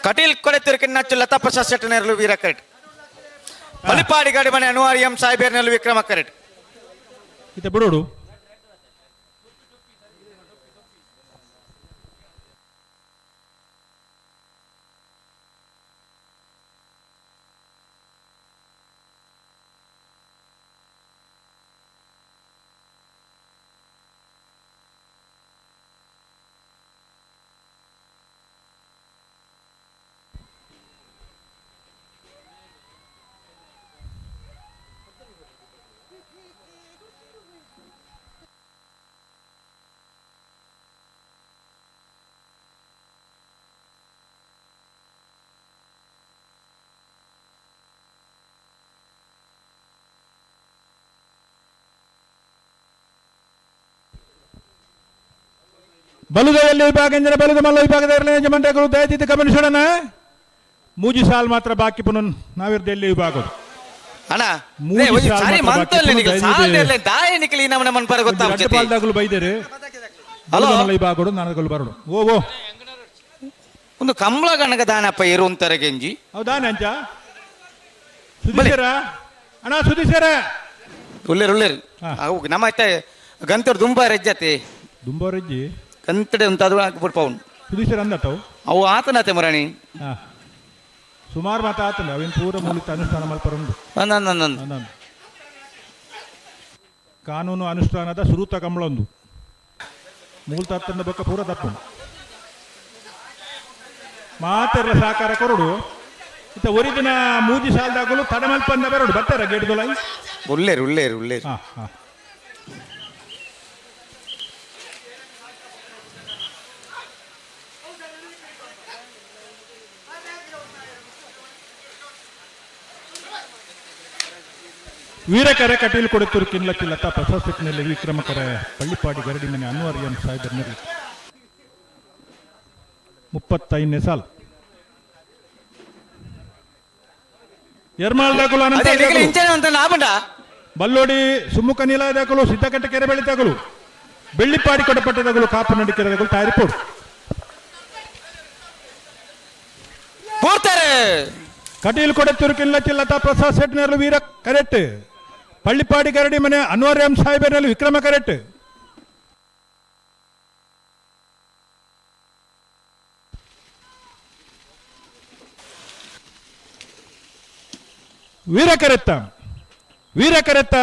ಕಟೀಲ್ ಕೊಡೆತಿರುಕಿನ ನಚ್ಚು ಲತಾ ಪ್ರಸಾದ್ ಶೆಟ್ಟನೇರ್ಲು ವೀರಕರೆಟ್ ಬಲಿಪಾಡಿ ಗಾಡಿ ಮನೆ ಅನ್ವಾರ್ ಎಂ ಸಾಹೇಬೇರ್ನಲ್ಲೂ ವಿಕ್ರಮಕರೆಟ್ ಇತ ಬಿಡೋಡು ಬಲುದಯಲ್ಲಿ ವಿಭಾಗ ಎಂದರೆ ಬಲುದ ಮಲ್ಲ ವಿಭಾಗದ ಯಜಮಾನರು ದಯದಿದ್ದು ಗಮನಿಸೋಣ. ಮೂಜಿ ಸಾಲ್ ಮಾತ್ರ ಬಾಕಿ ಪುನಃ ನಾವಿರ್ದೆಲ್ಲಿ ವಿಭಾಗ ಅಣ್ಣ ಮೂಜಿ ಸಾಲ್ ಮಾತ್ರ ಬಾಕಿ ಗೊತ್ತಾಗ್ತದೆ ಬೈದೇರು ಹಲೋ. ಮಲ್ಲ ವಿಭಾಗಡು ನನಗಳು ಬರೋಡು ಓ ಓ ಒಂದು ಕಂಬಳ ಗಣಕ ದಾನಪ್ಪ ಇರುವಂತಾರೆ ಗೆಂಜಿ ಹೌದಾ ನಂಜ ಸುಧೀಶರ ಅಣ್ಣ ಸುಧೀಶರ ಉಳ್ಳೇರು ಉಳ್ಳೇರು ಅವು ನಮ್ಮ ಐತೆ ಗಂತರು ದುಂಬ ರಜ್ಜತೆ ದುಂಬ ರಜ್ಜಿ ಕಂತಡೆ ಅಂತ ಅದು ಹಾಕ್ಬಿಡ್ಪ ಅವನು ಸುಧೀಶರ ಅಂದತ್ತವು ಅವು ಆತನತೆ ಮರಾಣಿ ಸುಮಾರು ಮಾತ ಆತನ ಅವೇನು ಪೂರ ಮೂಲಿತ ಅನುಷ್ಠಾನ ಮಲ್ಪರಂದು ಅಂದ ಕಾನೂನು ಅನುಷ್ಠಾನದ ಸುರೂತ ಕಂಬಳೊಂದು ಮೂಲ ತಂದ ಬೊಕ್ಕ ಪೂರ ತಪ್ಪು ಮಾತೆರ್ಲ ಸಹಕಾರ ಕೊರಡು ಇತ್ತ ಒರಿದಿನ ಮೂಜಿ ಸಾಲದಾಗಲು ತಡಮಲ್ಪಂದ ಬರೋಡು ಬರ್ತಾರ ಗೇಟ್ ದೊಲೈ ಉಳ್ಳೇರು ಉಳ್ಳೇರು ಉಳ್ಳೇರು ಹಾ ಹಾ ವೀರಕರೆ ಕಟೀಲ್ ಕೊಡುತ್ತೂರು ಕಿನ್ಲಕ್ಕಿ ಲತಾ ಪ್ರಸಾದ್ ಸಿಕ್ನಲ್ಲಿ ವಿಕ್ರಮಕರ ಪಳ್ಳಿಪಾಡಿ ಗರಡಿ ಮನೆ ಅನ್ವರ್ ಎಂ ಸಾಹೇಬರ್ ನೆರಳು 35ನೇ ಸಾಲು ಎರ್ಮಾಲ್ ದಾಖಲು ಅನಂತ ಅದೇ ನಿಖಿಲ್ ಇಂಚನೆ ಅಂತ ನಾಬಂಡ ಬಲ್ಲೋಡಿ ಸುಮ್ಮುಖ ನೀಲಾಯದಾಕಲು ಸಿದ್ದಕಟ್ಟೆ ಕೆರೆ ಬೆಳಿತಾಗಲು ಬೆಳ್ಳಿಪಾಡಿ ಕೊಡಪಟ್ಟದಾಗಲು ಕಾಪು ನಡಿ ಕೆರೆದಾಗಲು ತಯಾರಿಪೋಡು ಪೂರ್ತಾರೆ ಕಟೀಲ್ ಕೊಡತ್ತೂರು ಕಿಲ್ಲಚ್ಚಿ ಲತಾ ಪ್ರಸಾದ್ ಶೆಟ್ನರ್ಲು ವೀರ ಕರೆಕ್ಟ್ ಪಳ್ಳಿಪಾಡಿ ಗರಡಿ ಮನೆ ಅನ್ವರ್ ಎಂ ಸಾಹೇಬರ್ನಲ್ಲಿ ವಿಕ್ರಮ ಕರೆಕ್ಟ್ ವೀರ ಕರೆತ್ತ ವೀರ ಕರೆತ್ತ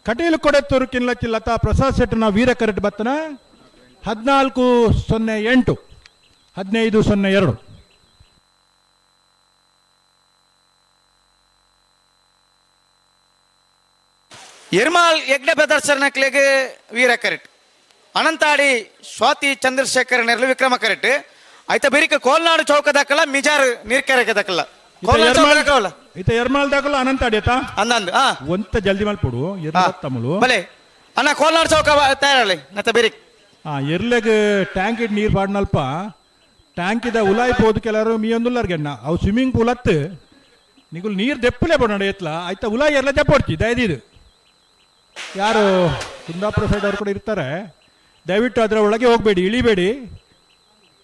ಕಟೀಲ್ ಕೊಡತ್ತೂರು ಕಿಲ್ಲಚ್ಚಿ ಲತಾ ಪ್ರಸಾದ್ ಶೆಟ್ಟನ ವೀರ ಕರೆಟ್ ಬತ್ತನ 14.08 15.02 ಎರ್ಮಾಲ್ ಯಜ್ಞ ಪ್ರದರ್ಶನಕ್ಲೆಗೆ ವೀರ ಕರೆಟ್ ಅನಂತಾಡಿ ಸ್ವಾತಿ ಚಂದ್ರಶೇಖರ್ ನೆರಳು ವಿಕ್ರಮ ಕರೆಟ್ ಆಯ್ತಾ ಬೇರಿಕ ಕೋಲ್ನಾಡು ಚೌಕ ದಾಖಲ ಮಿಜಾರ್ ನೀರ್ಕೆರೆಗೆ ದಾಖಲ ಕೋಲ್ನಾಡು ಚೌಕ ದಾಖಲ ಇತ ಎರ್ಮಾಲ್ ದಾಖಲ ಅನಂತಾಡಿ ಆತ ಅಂದಂದು ಒಂತ ಜಲ್ದಿ ಮಲ್ಪೊಡು ತಮ್ಮಲು ಬಲೆ ಅಣ್ಣ ಕೋಲ್ನಾಡು ಚೌಕ ತಯಾರಲಿ ನತ್ತ ಬೇರಿಕ್ ಆ ಎರ್ಲೆಗ್ ಟ್ಯಾಂಕ್ it ನೀರು ಪಾಡ್ನಲ್ಪ ಟ್ಯಾಂಕಿದ ಉಲಾಯಿ ಪೋದು ಕೆಲವರು ಮೀಯೊಂದುಲ್ಲರ್ಗೆಣ್ಣ ಅವು ಸ್ವಿಮ್ಮಿಂಗ್ ಪೂಲ್ ಅತ್ತು ನಿಗುಲ್ ನೀರು ದೆಪ್ಪಲೆ ಬೋಡ ಎತ್ಲ ಆಯ್ತಾ ಉಲಾಯಿ ಎಲ್ಲ ದೆಪ್ಪೊಡ್ತಿ ದಯದಿದು ಯಾರು ಕುಂದಾಪುರ ಸೈಡ್ ಅವರು ಕೂಡ ಇರ್ತಾರೆ, ದಯವಿಟ್ಟು ಅದರ ಒಳಗೆ ಹೋಗಬೇಡಿ, ಇಳಿಬೇಡಿ.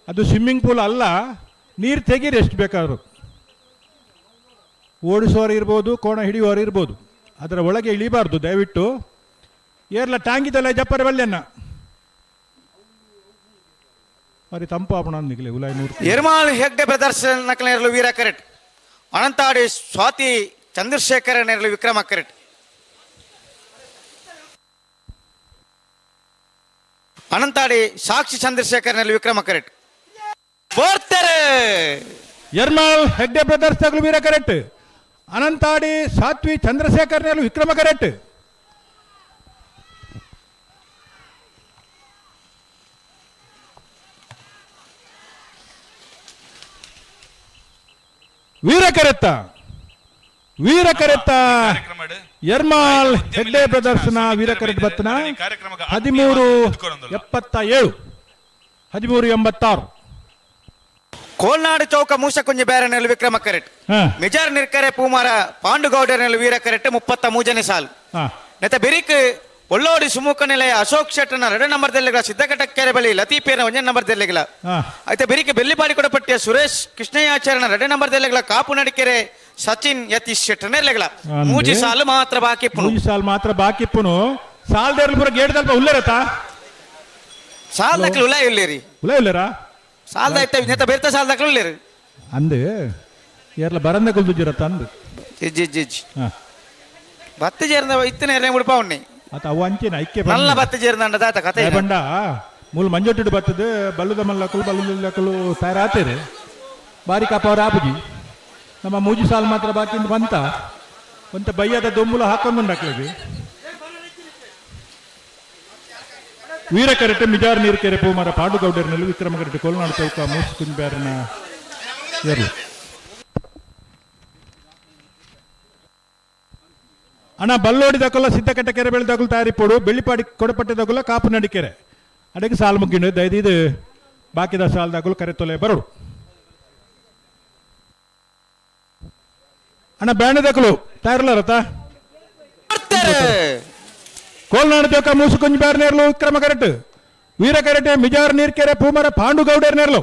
ಅದು ಸ್ವಿಮ್ಮಿಂಗ್ ಪೂಲ್ ಅಲ್ಲ, ನೀರು ತೆಗೀರಿ ಎಷ್ಟು ಬೇಕಾದರೂ. ಓಡಿಸೋರು ಇರ್ಬೋದು, ಕೋಣ ಹಿಡಿಯುವವರು ಇರ್ಬೋದು, ಅದರ ಒಳಗೆ ಇಳಿಬಾರ್ದು ದಯವಿಟ್ಟು. ಏರ್ಲ ಟ್ಯಾಂಕಿದಲ್ಲ ಜಪ್ಪರ ಬಲ್ಯನ್ನ ಬಾರಿ ತಂಪು ಆಪಣ ನಿಗಲೆ ಉಲಾಯಿ ನೂರು. ಎರ್ಮಾಲ್ ಹೆಗ್ಡೆ ಬ್ರದರ್ಸ್ ನಕಲೇರ್ಲು ವೀರ ಕರೆಟ್. ಅನಂತಾಡಿ ಸ್ವಾತಿ ಚಂದ್ರಶೇಖರ ನೇರ್ಲು ವಿಕ್ರಮ ಕರೆಟ್. ಅನಂತಾಡಿ ಸಾಕ್ಷಿ ಚಂದ್ರಶೇಖರ್ ನೇರ್ಲು ವಿಕ್ರಮ ಕರೆಟ್. ಬೋರ್ತಾರೆ ಎರ್ಮಾಲ್ ಹೆಗ್ಡೆ ಬ್ರದರ್ಸ್ ತಗಲು ವೀರ ಕರೆಟ್. ಅನಂತಾಡಿ ಸಾತ್ವಿ ಚಂದ್ರಶೇಖರ್ ನೇರ್ಲು ವಿಕ್ರಮ ಕರೆಟ್. ವೀರ ಕರೆತ್ತ ವೀರ ಕರೆತ್ತ ಎರ್ಮಾಲ್ ಹೆಗ್ಡೆ ಬ್ರದರ್ಸ್ನ ವೀರ ಕರೆಟ್ ಬತ್ತನ 13:77 13:86. ಕೋಲ್ನಾಡು ಚೌಕ ಮೂಸಕುಂಜಿ ಬೇರೆನಲ್ಲಿ ವಿಕ್ರಮ ಕರೆಟ್. ಮಿಜಾರ್ ನಿರ್ಕರೆ ಪೂಮಾರ ಪಾಂಡುಗೌಡರ್ನಲ್ಲಿ ವೀರ ಕರೆಟ್ 33ನೇ ಸಾಲು. ನೆತ ಬಿರಿಕ್ ಒಳ್ಳೋಡಿ ಸುಮುಖ ನಿಲಯ ಅಶೋಕ್ ಶೆಟ್ಟನ 2 ನಂಬರ್ ದೆಲ್ಲಿಗಳ ಸಿದ್ದಘಟ್ಟಕೆರೆ ಬಳಿ ಲತೀಪೇನ 1 ನಂಬರ್ ದೆಲ್ಲಿಗಳ. ಆಯ್ತಾ ಬಿರಿಕೆ ಬೆಳ್ಳಿಪಾಡಿ ಕೊಡಪಟ್ಟಿಯ ಸುರೇಶ್ ಕೃಷ್ಣಯ್ಯಾಚಾರ್ಯನ 2 ನಂಬರ್ ದೆಲ್ಲಿಗಳ ಕಾಪು ನಡಿಕೆರೆ ಸಚಿನ್ ಯತೀಶ್ ಶೆಟ್ಟನ ಎಲೆಗಳ. ಮೂಜಿ ಸಾಲು ಮಾತ್ರ ಬಾಕಿ ಇಪ್ಪುನು. ಮೂಜಿ ಸಾಲು ಮಾತ್ರ ಬಾಕಿ ಇಪ್ಪುನು. ಸಾಲ್ ಪೂರ ಗೇಟ್ ದಲ್ಪ ಉಲ್ಲೇರತ ಸಾಲ್ ದಕ್ಕಲು ಉಲ್ಲ ಇಲ್ಲೇರಿ ಉಲ್ಲ ಇಲ್ಲೇರಾ ಸಾಲ್ದ ಐತೆ ನೆತ ಬೇರ್ತ ಸಾಲ್ ದಕ್ಕಲು ಉಲ್ಲೇರಿ ಅಂದು ಏರ್ಲ ಬರಂದ ಕುಲ್ದುಜಿರತ್ತ ಅಂದು ಜಿ ಜಿ ಜಿ ಬತ್ತ ಜೇರ್ದ ಇತ್ತನೆ ಎರ್ನೆ ಮುಡುಪ ಉಣ್ಣಿ ಅತ ಅವು ಅಂಚಿನ ಐಕ್ಯ ನಲ್ಲ ಬತ್ತ ಜೇರ್ದಂಡ ದಾತ ಕತೆ ಬಂಡ ಮೂಲ ಮಂಜೊಟ್ಟಿಡು ಬತ್ತದ ಬಲ್ಲುದ ಮಲ್ಲಕಲು ಬಲ್ಲುದಕ್ಕಲು ತಯಾರಾತೇರೆ ಬಾರಿ ಕಾಪವರ ಆಪುಜಿ ನಮ್ಮ ಮೂಜಿ ಸಾಲ್ ಮಾತ್ರ ಬಾಕಿ ಬಂತ ಒಂತ ಬಯ್ಯದ ದೊಮ್ಮುಲ ಹಾಕೊಂಡು ಹಾಕ್ಲಿಗೆ. ವೀರ ಕರೆಟೆ ಮಿಜಾರ್ ನೀರ್ಕೆರೆ ಪೂಮರ ಪಾಂಡುಗೌಡರ್ನಲ್ಲಿ ವಿಕ್ರಮ ಕರೆಟೆ ಕೋಲ್ನಾಡು ಚೌಕ ಮೂಸು ಕುಂಬ್ಯಾರನ ಎರ್ಲು. ಅಣ್ಣ ಬಲ್ಲೋಡಿ ದಕಲ ಸಿದ್ದಕಟ್ಟೆ ಕೆರೆ ಬೆಳೆದಾಗಲು ತಯಾರಿಪೋಡು ಬೆಳ್ಳಿಪಾಡಿ ಕೊಡಪಟ್ಟೆ ದಕಲ ಕಾಪು ನಡಿಕೆರೆ ಅದಕ್ಕೆ ಸಾಲು ಮುಗ್ಗಿಂಡು ದಯದೀದು ಬಾಕಿದ ಸಾಲು ದಾಕಲು ಕರೆ ತೊಲೆ ಬರೋಡು. ಅಣ್ಣ ಬ್ಯಾಣ ದಕಲು ತಯಾರಲಾರತ ಕೋಲ್ನಾಡು ಚೌಕ ಮೂಸು ಕುಂಜ್ ಬ್ಯಾರ್ ನೇರ್ಲು ವಿಕ್ರಮ ಕರೆಟ್. ವೀರ ಕರೆಟೆ ಮಿಜಾರ್ ನೀರ್ಕೆರೆ ಪೂಮರ ಪಾಂಡುಗೌಡರ್ ನೇರ್ಲು.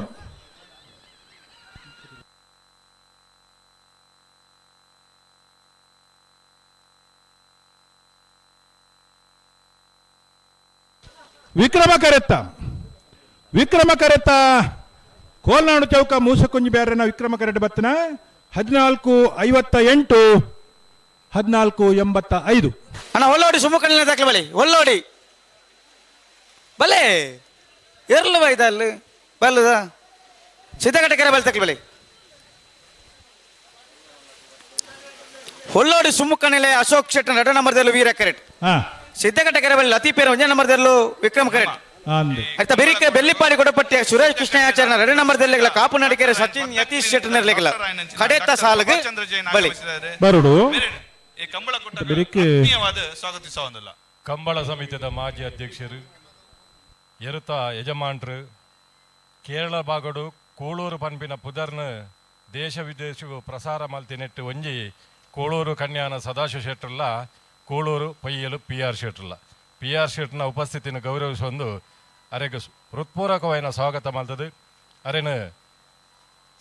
ವಿಕ್ರಮ ಕರೆತ್ತ ವಿಕ್ರಮ ಕರೆತ್ತ ಕೋಲ್ನಾಡು ಚೌಕ ಮೂಸಕುಂಜಿ ಬ್ಯಾರನ ವಿಕ್ರಮ ಕರೆಟ್ ಬತ್ತನ 14:58 14:85. ಅಣ್ಣ ಒಳ್ಳೋಡಿ ಸುಮ್ಮಕಣ್ಣ ದಾಖಲೆ ಬಲಿ ಒಳ್ಳೋಡಿ ಬಲೆ ಎರ್ಲು ಬೈದ ಅಲ್ಲಿ ಬಲ್ಲದ ಸಿದ್ದಘಟ್ಟಕೆರೆ ಬಲಿ ತಕ್ಲಿ ಬಲಿ ಹೊಳ್ಳೋಡಿ ಸುಮ್ಮಕಣ್ಣಿಲೆ ಅಶೋಕ್ ಶೆಟ್ಟನ 2 ನಂಬರ್ದಲ್ಲೂ ವೀರ ಕರೆಟ್. ಸಿದ್ದಘಟ್ಟಕೆರೆ ಬಳಿ ಲತೀಪೇರ 1 ನಂಬರ್ದಲ್ಲೂ ವಿಕ್ರಮ್ ಕರೆಟ್. ಆಯ್ತಾ ಬೆರಿಕೆ ಬೆಳ್ಳಿಪಾಡಿ ಕೊಡಪಟ್ಟಿಯ ಸುರೇಶ್ ಕೃಷ್ಣಯಾಚಾರ್ಯನ 2 ನಂಬರ್ದಲ್ಲಿಗಳ ಕಾಪು ನಡಿಕೆರೆ ಸಚಿನ್ ಯತೀಶ್ ಶೆಟ್ಟನರ್ಲಿಗಳ ಕಡೆತ ಸಾಲಗೆ ಬಲಿ ಬರುಡು. ಕಂಬಳ ಸಮಿತಿಯ ಮಾಜಿ ಅಧ್ಯಕ್ಷರು ಎರುತ ಯಜಮಾನ್ರು ಕೇರಳ ಭಾಗಡು ಕೋಳೂರು ಪನ್ಪಿನ ಪುದರ್ನ ದೇಶ ವಿದೇಶಗೂ ಪ್ರಸಾರ ಮಲ್ತಿನೆಟ್ಟು ಒಂಜಿ ಕೋಳೂರು ಕನ್ಯಾನ ಸದಾಶಿವ ಶೆಟ್ಟರ್ಲ ಕೋಳೂರು ಪೊಯ್ಯಲು ಪಿ ಆರ್ ಶೆಟ್ಟರ್ಲ ಪಿ ಆರ್ ಶೆಟ್ನ ಉಪಸ್ಥಿತಿನ ಗೌರವಿಸೊಂದು ಅರೆಗೆ ಹೃತ್ಪೂರ್ವಕವಾದ ಸ್ವಾಗತ ಮಲ್ತದು. ಅರೆನ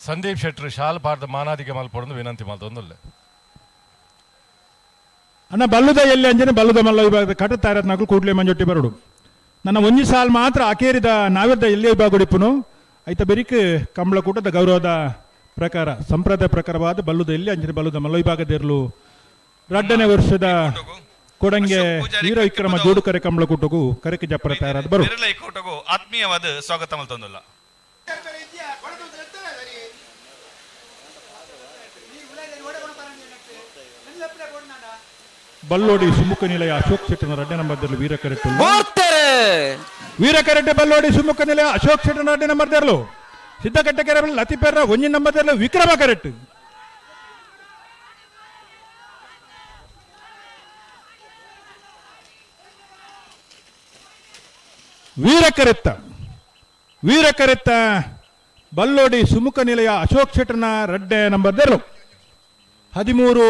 ಸಂದೀಪ್ ಶೆಟ್ಟರು ಶಾಲ್ ಪಾರ್ದ ಮಾನಾದಿಗೆ ಮಲ್ಪೊಡೊಂದು ವಿನಂತಿ ಮಲ್ತೊಂದುಲ್ಲೆ. ಅಣ್ಣ ಬಲ್ಲುದ ಎಲ್ಲಿ ಅಂಜನೆ ಬಲ್ಲುದ ಮಲ್ಲ ವಿಭಾಗದ ಕಟ ತಾರತ್ನಾಕಲು ಕೂಡ್ಲೆ ಮಂಜೊಟ್ಟಿ ಬರಡು. ನನ್ನ ಒಂಜಿ ಸಾಲ್ ಮಾತ್ರ ಅಕೇರಿದ ನಾವಿರ್ದ ಎಲ್ಲಿ ವಿಭಾಗ ಐತ ಬೆರಿಕ್ ಕಂಬಳಕೂಟದ ಗೌರವದ ಪ್ರಕಾರ ಸಂಪ್ರದಾಯ ಪ್ರಕಾರವಾದ ಬಲ್ಲುದ ಎಲ್ಲಿ ಅಂಜನೆ ಬಲ್ಲುದ ಮಲ್ಲ ವಿಭಾಗದಿರಲು 2ನೇ ವರ್ಷದ ಕೊಡಂಗೆ ವೀರ ವಿಕ್ರಮ ಜೋಡುಕರೆ ಕಂಬಳಕೂಟಗೂ ಕರೆಕೆ ಜಪ್ಪರ ತಯಾರಾದ ಬರು ಆತ್ಮೀಯವಾದ ಸ್ವಾಗತ ಮಲ್ತೊಂದುಲ್ಲ. ಬಲ್ಲೋಡಿ ಸುಮುಖ ನಿಲಯ ಅಶೋಕ್ ಶೆಟ್ಟನ 2 ನಂಬರ್ದಲ್ಲಿ ವೀರ ಕರೆಟೆ ವೀರ ಕರೆಟೆ ಬಲ್ಲೋಡಿ ಸುಮುಖ ನಿಲಯ ಅಶೋಕ್ ಶೆಟ್ಟನ 2 ನಂಬರ್ದಲ್ಲೂ ಸಿದ್ದಕಟ್ಟೆ ಕೆರೆ ಲತಿಪೆರ್ರ 1 ನಂಬರ್ದಲ್ಲೂ ವಿಕ್ರಮ ಕರೆಟ್. ವೀರ ಕರೆತ್ತ ವೀರ ಕರೆತ್ತ ಬಲ್ಲೋಡಿ ಸುಮುಖ ನಿಲಯ ಅಶೋಕ್ ಶೆಟ್ಟನ 2 ನಂಬರ್ದಲ್ಲೂ 13:30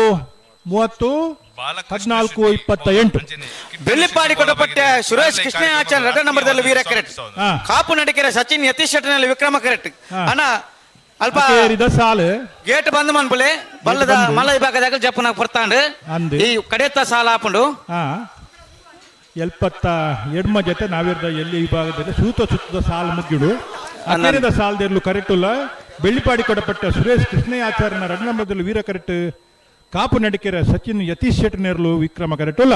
14:28. ಬೆಳ್ಳಿಪಾಡಿ ಕೊಡಪಟ್ಟೆ ಸುರೇಶ್ ಕೃಷ್ಣಯಾಚಾರ್ಯ 2 ನಂಬರ್ದಲ್ಲಿ ವೀರ ಕರೆಟ್. ಕಾಪು ನಡಿಕೆರೆ ಸಚಿನ್ ಯತೀಶ್ ಶೆಟ್ಟನಲ್ಲಿ ವಿಕ್ರಮ ಕರೆಟ್. ಅಣ್ಣ ಅಲ್ಪ ಸಾಲು ಗೇಟ್ ಬಂದ್ ಮನ್ಪುಲೆ ಬಲ್ಲದ ಮಲ್ಲ ವಿಭಾಗದಾಗ ಜಪ್ಪನಾಗ ಬರ್ತಾಂಡು ಈ ಕಡೆತ ಸಾಲ ಹಾಪುಂಡು. 72 ಜೊತೆ ನಾವಿರ್ದ ಎಲ್ಲಿ ವಿಭಾಗದಲ್ಲಿ ಸೂತ ಸುತ್ತದ ಸಾಲು ಮುಗ್ಗಿಡು. ಅಕೇರಿದ ಸಾಲದೆರ್ಲು ಕರೆಟುಲ್ಲ ಬೆಳ್ಳಿಪಾಡಿ ಕೊಡಪಟ್ಟ ಸುರೇಶ್ ಕೃಷ್ಣಯಾಚಾರ್ಯನ ರಡ್ಡ ನಂಬರ್ದಲ್ಲಿ ವೀರ ಕರೆಟ್ ಕಾಪು ನಡಿಕೆರ ಸಚಿನ್ ಯತೀಶ್ ಶೆಟ್ಟನೇರ್ಲು ವಿಕ್ರಮ ಕರೆಟುಲ್ಲ.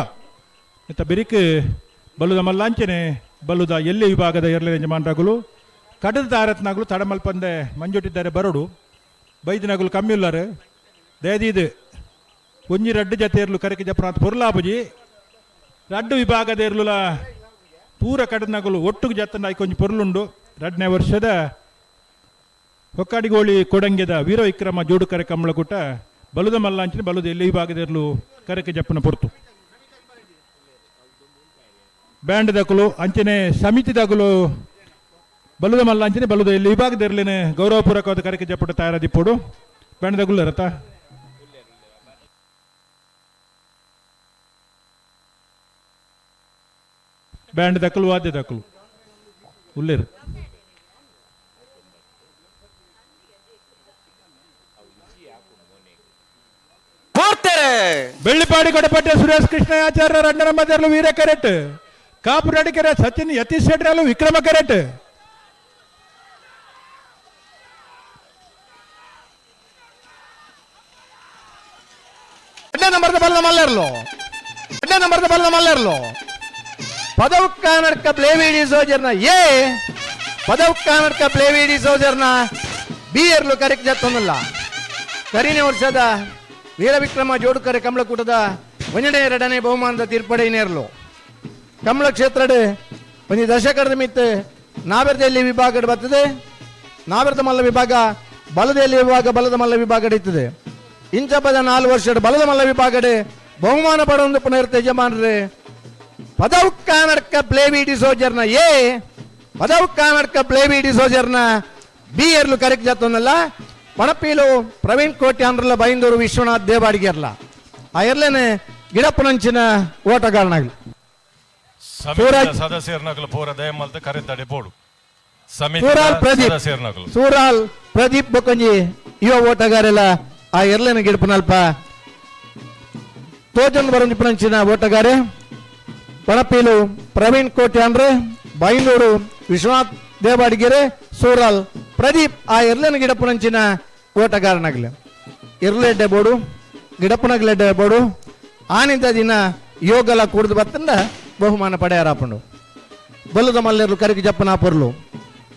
ಇತ್ತ ಬೆರಿಕ್ ಬಲ್ಲುದ ಮಲ್ಲಾಂಚನೆ ಬಲ್ಲುದ ಎಲ್ಲೆ ವಿಭಾಗದ ಎರಡನೇ ಯಜಮಾನರಾಗಲು ಕಡದ ತಾರತ್ನಾಗಲು ತಡಮಲ್ಪಂದೆ ಮಂಜೊಟ್ಟಿದ್ದಾರೆ ಬರೋಡು ಬೈದಿನಗುಲು ಕಮ್ಮಿ ಉಲ್ಲಾರು ದಯದೀದು ಒಂಜಿ ರಡ್ಡು ಜತೆಯರ್ಲು ಕರೆಕೆ ಜಪ್ರಾಂತ ಪೊರ್ಲಾಬುಜಿ ರಡ್ಡು ವಿಭಾಗದ ಇರ್ಲುಲ ಪೂರ ಕಡನಗುಲು ಒಟ್ಟುಗು ಜತ್ತನ ಐಕೊಂಜಿ ಪೊರ್ಲುಂಡು. ರಡ್ಡನೇ ವರ್ಷದ ಹೊಕ್ಕಾಡಿಗೋಳಿ ಕೊಡಂಗೆದ ವೀರ ವಿಕ್ರಮ ಜೋಡು ಕರೆ ಕಮ್ಮಳಕೂಟ ಬಲುದ ಮಲ್ಲಾಂಚಿನ ಬಲುದ ಎಲ್ಲಿ ವಿಭಾಗದ ಇರ್ಲು ಕರೆಕೆ ಜಪ್ಪನ ಪೊರ್ತು ಬ್ಯಾಂಡ್ ದಕಲು ಅಂಚನೆ ಸಮಿತಿ ದಕಲು ಬಲುದ ಮಲ್ಲಾಂಚನೆ ಬಲುದ ಎಲ್ಲಿ ವಿಭಾಗದ ಇರ್ಲೇನೆ ಗೌರವಪೂರ್ವಕವಾದ ಕರೆಕೆ ಜಪ್ಪಟ ತಯಾರದಿಪ್ಪೋಡು ಬ್ಯಾಂಡ್ ದಗುಲು ರಥ ಬ್ಯಾಂಡ್ ದಕಲು ವಾದ್ಯ ದಕಲು ಉಲ್ಲೇರು ಬೆಳ್ಳಿಪಾಡಿ ಕೊಡಪಟ್ಟೆ ಸುರೇಶ್ ಕೃಷ್ಣಯಾಚಾರ್ಯ ರಂಡನ ಮದರ್ಲು ವೀರ ಕರೆಟ್ ಕಾಪು ನಡಿಕೆರೆ ಸಚಿನ್ ಯತೀಶ್ ಶೆಟ್ಟರಲು ವಿಕ್ರಮ ಕರೆಟ್. ಎರಡನೇ ನಂಬರ್ದ ಬಲ್ಲ ಮಲ್ಲರ್ಲು ಎರಡನೇ ನಂಬರ್ದ ಬಲ್ಲ ಮಲ್ಲರ್ಲು ಪದವು ಕಾನಡ್ಕ ಪ್ಲೇವಿಡಿ ಸೋಜರ್ನ ಎ ಪದವು ಕಾನಡ್ಕ ಪ್ಲೇವಿಡಿ ಸೋಜರ್ನ ಬಿ ಎರ್ಲು ಕರೆಕ್ ಜತ್ತೊಂದಲ್ಲ. ಕರಿನೇ ವರ್ಷದ ವೀರವಿಕ್ರಮ ಜೋಡುಕರೆ ಕಮಲಕೂಟದ ಒಂದನೇ ಎರಡನೇ ಬಹುಮಾನದ ತೀರ್ಪಡೆ ನೇರ್ಲು ಕಮಲ ಕ್ಷೇತ್ರಡ್ ಒಂದು ದಶಕದ ಮಿತ್ತು ನಾವೆರ್ದೆಯಲ್ಲಿ ವಿಭಾಗ ಬರ್ತದೆ. ನಾವೆರ್ದ ಮಲ್ಲ ವಿಭಾಗ ಬಲದೆಯಲ್ಲಿ ವಿಭಾಗ ಬಲದ ಮಲ್ಲ ವಿಭಾಗ ಇರ್ತದೆ. ಇಂಚಪದ 4 ವರ್ಷದ ಬಲದ ಮಲ್ಲ ವಿಭಾಗಡೆ ಬಹುಮಾನ ಪಡೊಂದು ಪುನರ್ ಯಜಮಾನರೇ ಪದವು ಕಾನಡ್ಕ ಪ್ಲೇವಿಡಿ ಸೋಜರ್ನ ಎ ಪದವು ಕಾನಡ್ಕ ಪ್ಲೇವಿಡಿ ಸೋಜರ್ನ ಬಿ ಎರ್ಲು ಕರೆಕ್ಟ್ ಜಾತೊಂದಲ್ಲ. ಪಣಪೀಲು ಪ್ರವೀಣ್ ಕೋಟಿ ಅಂದ್ರಲ್ಲ ಬೈಂದೂರು ವಿಶ್ವನಾಥ್ ದೇವಾಡಿಗೆರ್ಲ ಆ ಎರ್ಲೇನೆ ಗಿಡಪ್ಪನಂಚಿನ ಓಟಗಾರನಾಗಲಿ. ಸದಸ್ಯರ್ನಕಲು ಪೂರ ದಯಮಲ್ತ ಕರೆತಡೆ ಬೋಡು ಸೂರಾಲ್ ಪ್ರದೀಪ್ ಸೂರಾಲ್ ಪ್ರದೀಪ್ ಬೊಕ್ಕಂಜಿ ಯುವ ಓಟಗಾರೆಲ್ಲ ಆ ಎರ್ಲೇನ ಗಿಡಪನಲ್ಪ ತೋಜನ್ ಬರಂಜಿಪನಂಚಿನ ಓಟಗಾರೆ ಪಣಪೀಲು ಪ್ರವೀಣ್ ಕೋಟಿ ಅಂದ್ರೆ ಬೈಂದೂರು ವಿಶ್ವನಾಥ್ ದೇವಾಡಿಗೆರೆ ಸೂರಾಲ್ ಪ್ರದೀಪ್ ಆ ಎರ್ಲೇನ ಗಿಡಪ್ಪನಂಚಿನ ಓಟಗಾರನಾಗಲಿ. ಇರ್ಲೆಡ್ಡೆ ಬೋಡು ಗಿಡಪ್ಪನಾಗ್ಲೆಡ್ಡೆ ಬೋಡು ಆನಿಂದ ದಿನ ಯೋಗಲ ಕೂಡ್ದು ಬತ್ತಂದ ಬಹುಮಾನ ಪಡೆಯರಾಪಂಡು. ಬಲ್ಲದ ಮಲ್ಲೆರ್ಲು ಕರಿಗಿ ಜಪ್ಪನ ಪೊರ್ಲು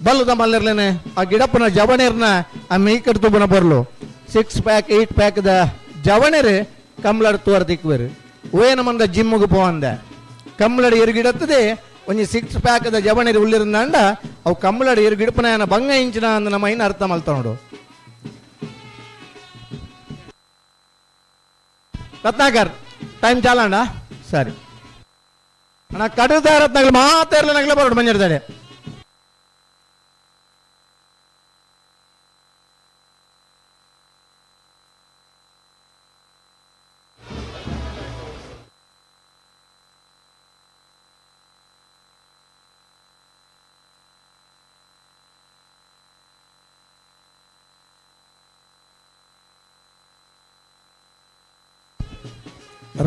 ಬಲ್ಲದ ಮಲ್ಲೆರ್ಲೇನೆ ಆ ಗಿಡಪ್ಪನ ಜವಣೇರ್ನ ಆ ಮೇಯ್ಕಟ್ಟು ತುಬ್ಬನ ಪೊರ್ಲು 6 ಪ್ಯಾಕ್ 8 ಪ್ಯಾಕ್ದ ಜವಣೇರು ಕಮ್ಲಡ್ ತೋರ್ ದಿಕ್ವೇರು ಓಯನ ಮಂದ ಜಿಮ್ముగు ಪೋವಂದ ಕಮ್ಲಡ್ ಎರುಗಿಡತ್ತದೆ ಒಂಜಿ 6 ಪ್ಯಾಕ್ದ ಜವಣೇರು ಉಳ್ಳಿರಂದಾಂಡ ಅವು ಕಮ್ಲಡ್ ಎರುಗಿಡಪನ ಬಂಗ ಇಂಚಿನ ಅಂದ ನಮ್ಮ ಐನ ಅರ್ಥ ಮಲ್ತ ನೋಡು. ರತ್ನಾಕರ್ ಟೈಮ್ ಚಾಲಣ್ಣ ಸರಿ ಅಣ್ಣ ಕಡದ ರತ್ನಗಳು ಮಾತಾಡಲ ನಗಲ ಬರೋಡು ಮಂಜರ್ದಾಡೆ.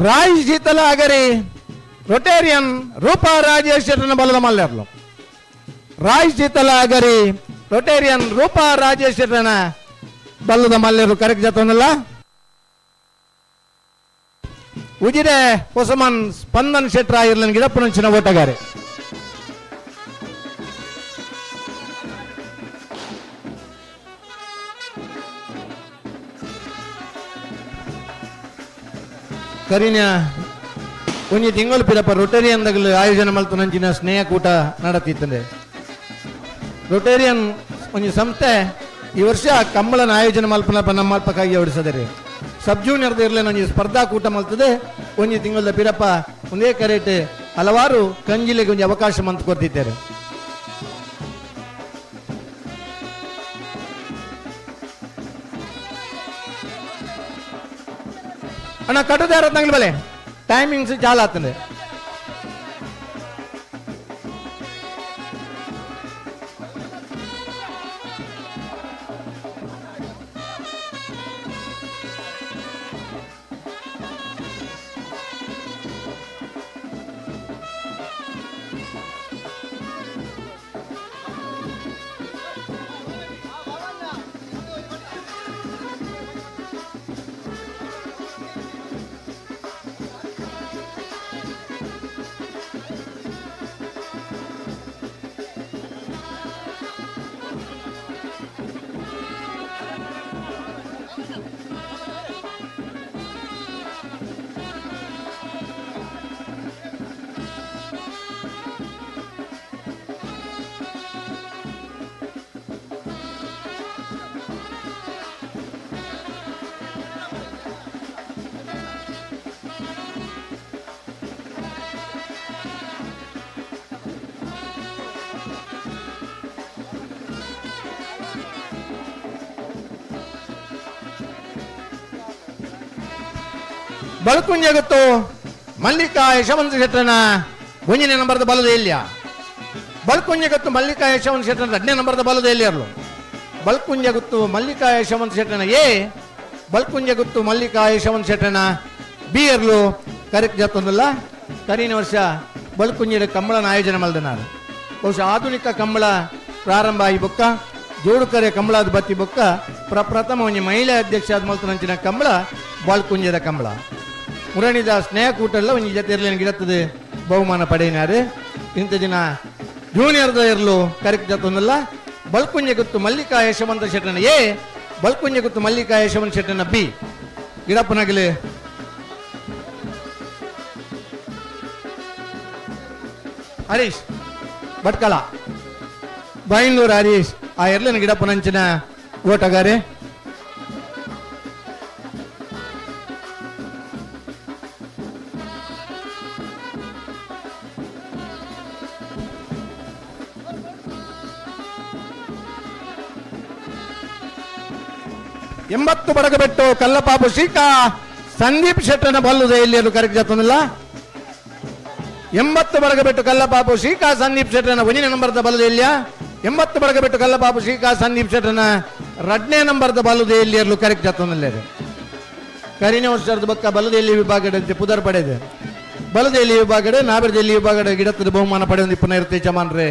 ರಾಯ್ ಶೀತಲ ಅಗರಿ ರೊಟೇರಿಯನ್ ರೂಪಾ ರಾಜೇಶ್ ಬಲದ ಮಲ್ಲೆರ್ಲು ರಾಯ್ ಶೀತಲ ಅಗರಿ ರೊಟೇರಿಯನ್ ರೂಪಾ ರಾಜೇಶ್ ಬಲ್ಲದ ಮಲ್ಲೆರು ಕರೆಕ್ಟ್ ಜತನಲ್ಲ. ಉಜಿರೆ ಹೊಸಮನ್ ಸ್ಪಂದನ್ ಶೆಟ್ರ ಇರ್ಲನ್ ಗಿಡಪ್ಪನಂಚಿನ ಓಟಗಾರೆ. ಕರಿನ ಒಂಜಿ ತಿಂಗಳು ಪಿರಪ್ಪ ರೊಟೇರಿಯನ್ ದಗಲು ಆಯೋಜನೆ ಮಲ್ತುನಂಚಿನ ಸ್ನೇಹಕೂಟ ನಡತಿತ್ತಂದೆ. ರೊಟೇರಿಯನ್ ಒಂಜಿ ಸಂಸ್ಥೆ ಈ ವರ್ಷ ಕಂಬಳನ ಆಯೋಜನೆ ಮಲ್ಪನಪ್ಪ ನಮ್ಮ ಅಲ್ಪಕ್ಕಾಗಿ ಹೊಡಿಸದರೆ ಸಬ್ ಜೂನಿಯರ್ದ ಇರಲೇನು ಒಂಜಿ ಸ್ಪರ್ಧಾಕೂಟ ಮಲ್ತದೆ. ಒಂಜಿ ತಿಂಗಳದ ಪಿರಪ್ಪ ಒಂದೇ ಕರೇಟ್ ಹಲವಾರು ಕಂಜಿಲೆಗೆ ಒಂಜಿ ಅವಕಾಶ ಮಂತ್ ಕೊಡ್ತಿದ್ದಾರೆ. ಅಣ್ಣ ಕಟ್ಟುದಾರ ತಂಗ್ಳ ಬಲೆ ಟೈಮಿಂಗ್ಸ್ ಚಾಲ ಆಗ್ತದೆ. ಬಳ್ಕುಂಜೆ ಗೊತ್ತು ಮಲ್ಲಿಕಾ ಯಶವಂತ ಶೆಟ್ಟನ ಒಂಜನೇ ನಂಬರ್ದ ಬಲದ ಎಲ್ಲಿಯ. ಬಳ್ಕುಂಜೆ ಗೊತ್ತು ಮಲ್ಲಿಕಾ ಯಶವಂತ ಶೆಟ್ಟನ 2ನೇ ನಂಬರ್ದ ಬಲದ ಎಲ್ಲಿಯರ್ಲು. ಬಳ್ಕುಂಜೆ ಗೊತ್ತು ಮಲ್ಲಿಕಾ ಯಶವಂತ ಶೆಟ್ಟನ ಎ, ಬಳ್ಕುಂಜೆ ಗೊತ್ತು ಮಲ್ಲಿಕಾ ಯಶವಂತ ಶೆಟ್ಟನ ಬಿ ಎರ್ಲು ಕರೆಕ್ಟ್ ಜತ್ತೊಂದಿಲ್ಲ. ಕರೀನ ವರ್ಷ ಬಳ್ಕುಂಜಿನ ಕಂಬಳನ ಆಯೋಜನೆ ಮಲ್ದನಾರು. ಬಹುಶಃ ಆಧುನಿಕ ಕಂಬಳ ಪ್ರಾರಂಭ ಆಯಿ ಬೊಕ್ಕ ಜೋಡುಕರೆ ಕಂಬಳದ ಬತ್ತಿ ಬೊಕ್ಕ ಪ್ರಪ್ರಥಮ ಒಂಜಿ ಮಹಿಳಾ ಅಧ್ಯಕ್ಷ ಆದ ಮಲ್ತನಂಚಿನ ಕಂಬಳ ಬಾಳ್ಕುಂಜದ ಕಂಬಳ. ಮುರಣಿದ ಸ್ನೇಹಕೂಟಲ್ಲ ಒಂಜಿ ಜೊತೆ ಇರಲಿ ಗಿಡತ್ತದೆ ಬಹುಮಾನ ಪಡೆಯಿನಾರು. ಇಂಥ ದಿನ ಜೂನಿಯರ್ದ ಇರಲು ಕರೆಕ್ಟ್ ಜತ್ತೊಂದಲ್ಲ. ಬಲ್ಕುಂಜೆ ಗುತ್ತು ಮಲ್ಲಿಕಾ ಯಶವಂತ ಶೆಟ್ಟನ ಎ, ಬಲ್ಕುಂಜೆ ಗುತ್ತು ಮಲ್ಲಿಕಾ ಯಶವಂತ ಶೆಟ್ಟನ ಬಿ. ಗಿಡಪ್ಪನಗಲಿ ಹರೀಶ್ ಭಟ್ಕಳ ಬೈಂದೂರು ಹರೀಶ್ ಆ ಎರ್ಲನ ಗಿಡಪ್ಪನಂಚಿನ ಓಟಗಾರೆ. 80 ಬಡಗಬೆಟ್ಟು ಕಲ್ಲಪಾಪು ಶ್ರೀಕಾ ಸಂದೀಪ್ ಶೆಟ್ಟನ ಬಲ್ಲುದೆ ಇಲ್ಲಿ ಅದು ಕರೆಕ್ಟ್ ಜತ್ತೊಂದಿಲ್ಲ. 80 ಬಡಗಬೆಟ್ಟು ಕಲ್ಲಪಾಪು ಶ್ರೀಕಾ ಸಂದೀಪ್ ಶೆಟ್ಟನ 1ನೇ ನಂಬರ್ದ ಬಲ್ಲದೆ ಇಲ್ಲಿಯ. 80 ಬಡಗಬೆಟ್ಟು ಕಲ್ಲಪಾಪು ಶ್ರೀಕಾ ಸಂದೀಪ್ ಶೆಟ್ಟನ 2ನೇ ನಂಬರ್ದ ಬಲ್ಲದೆ ಇಲ್ಲಿ ಇರಲು ಕರೆಕ್ಟ್ ಜತ್ತೊಂದಿಲ್ಲ. ಕರಿನ ವರ್ಷದ ಬಕ್ಕ ಬಲದೆಲ್ಲಿ ವಿಭಾಗದಂತೆ ಪುದರ್ ಪಡೆದೆ. ಬಲದೆಲ್ಲಿ ವಿಭಾಗಡೆ ನಾಬೆರ್ದೆಲ್ಲಿ ವಿಭಾಗಡೆ ಗಿಡತ್ತದ ಬಹುಮಾನ ಪಡೆಯೊಂದು ಪುನಃ ಇರುತ್ತೆ ಚಮಾನ್ರೆ.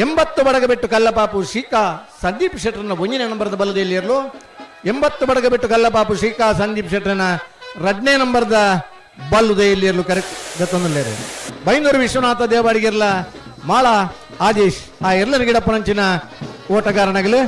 80 ಬಡಗಬೆಟ್ಟು ಕಲ್ಲಪಾಪು ಶ್ರೀಕಾ ಸಂದೀಪ್ ಶೆಟ್ಟರನ 1ನೇ ನಂಬರ್ದ ಬಲದೆಲ್ಲಿ ಇರಲು. 80 ಬಡಗಬೆಟ್ಟು ಕಲ್ಲಪಾಪು ಶ್ರೀಕಾ ಸಂದೀಪ್ ಶೆಟ್ಟರನ 2ನೇ ನಂಬರ್ದ ಬಲ್ಲುದೆ ಇಲ್ಲಿ ಇರಲು ಕರೆಕ್ಟ್ ಜತ್ತೊಂದಿಲ್ಲ. ಬೈಂದೂರು ವಿಶ್ವನಾಥ ದೇವಾಡಿಗಿರ್ಲ ಮಾಳ ಆದೇಶ್ ಆ ಎಲ್ಲರ ಗಿಡಪ್ಪನಂಚಿನ ಓಟಗಾರನಾಗಲಿ.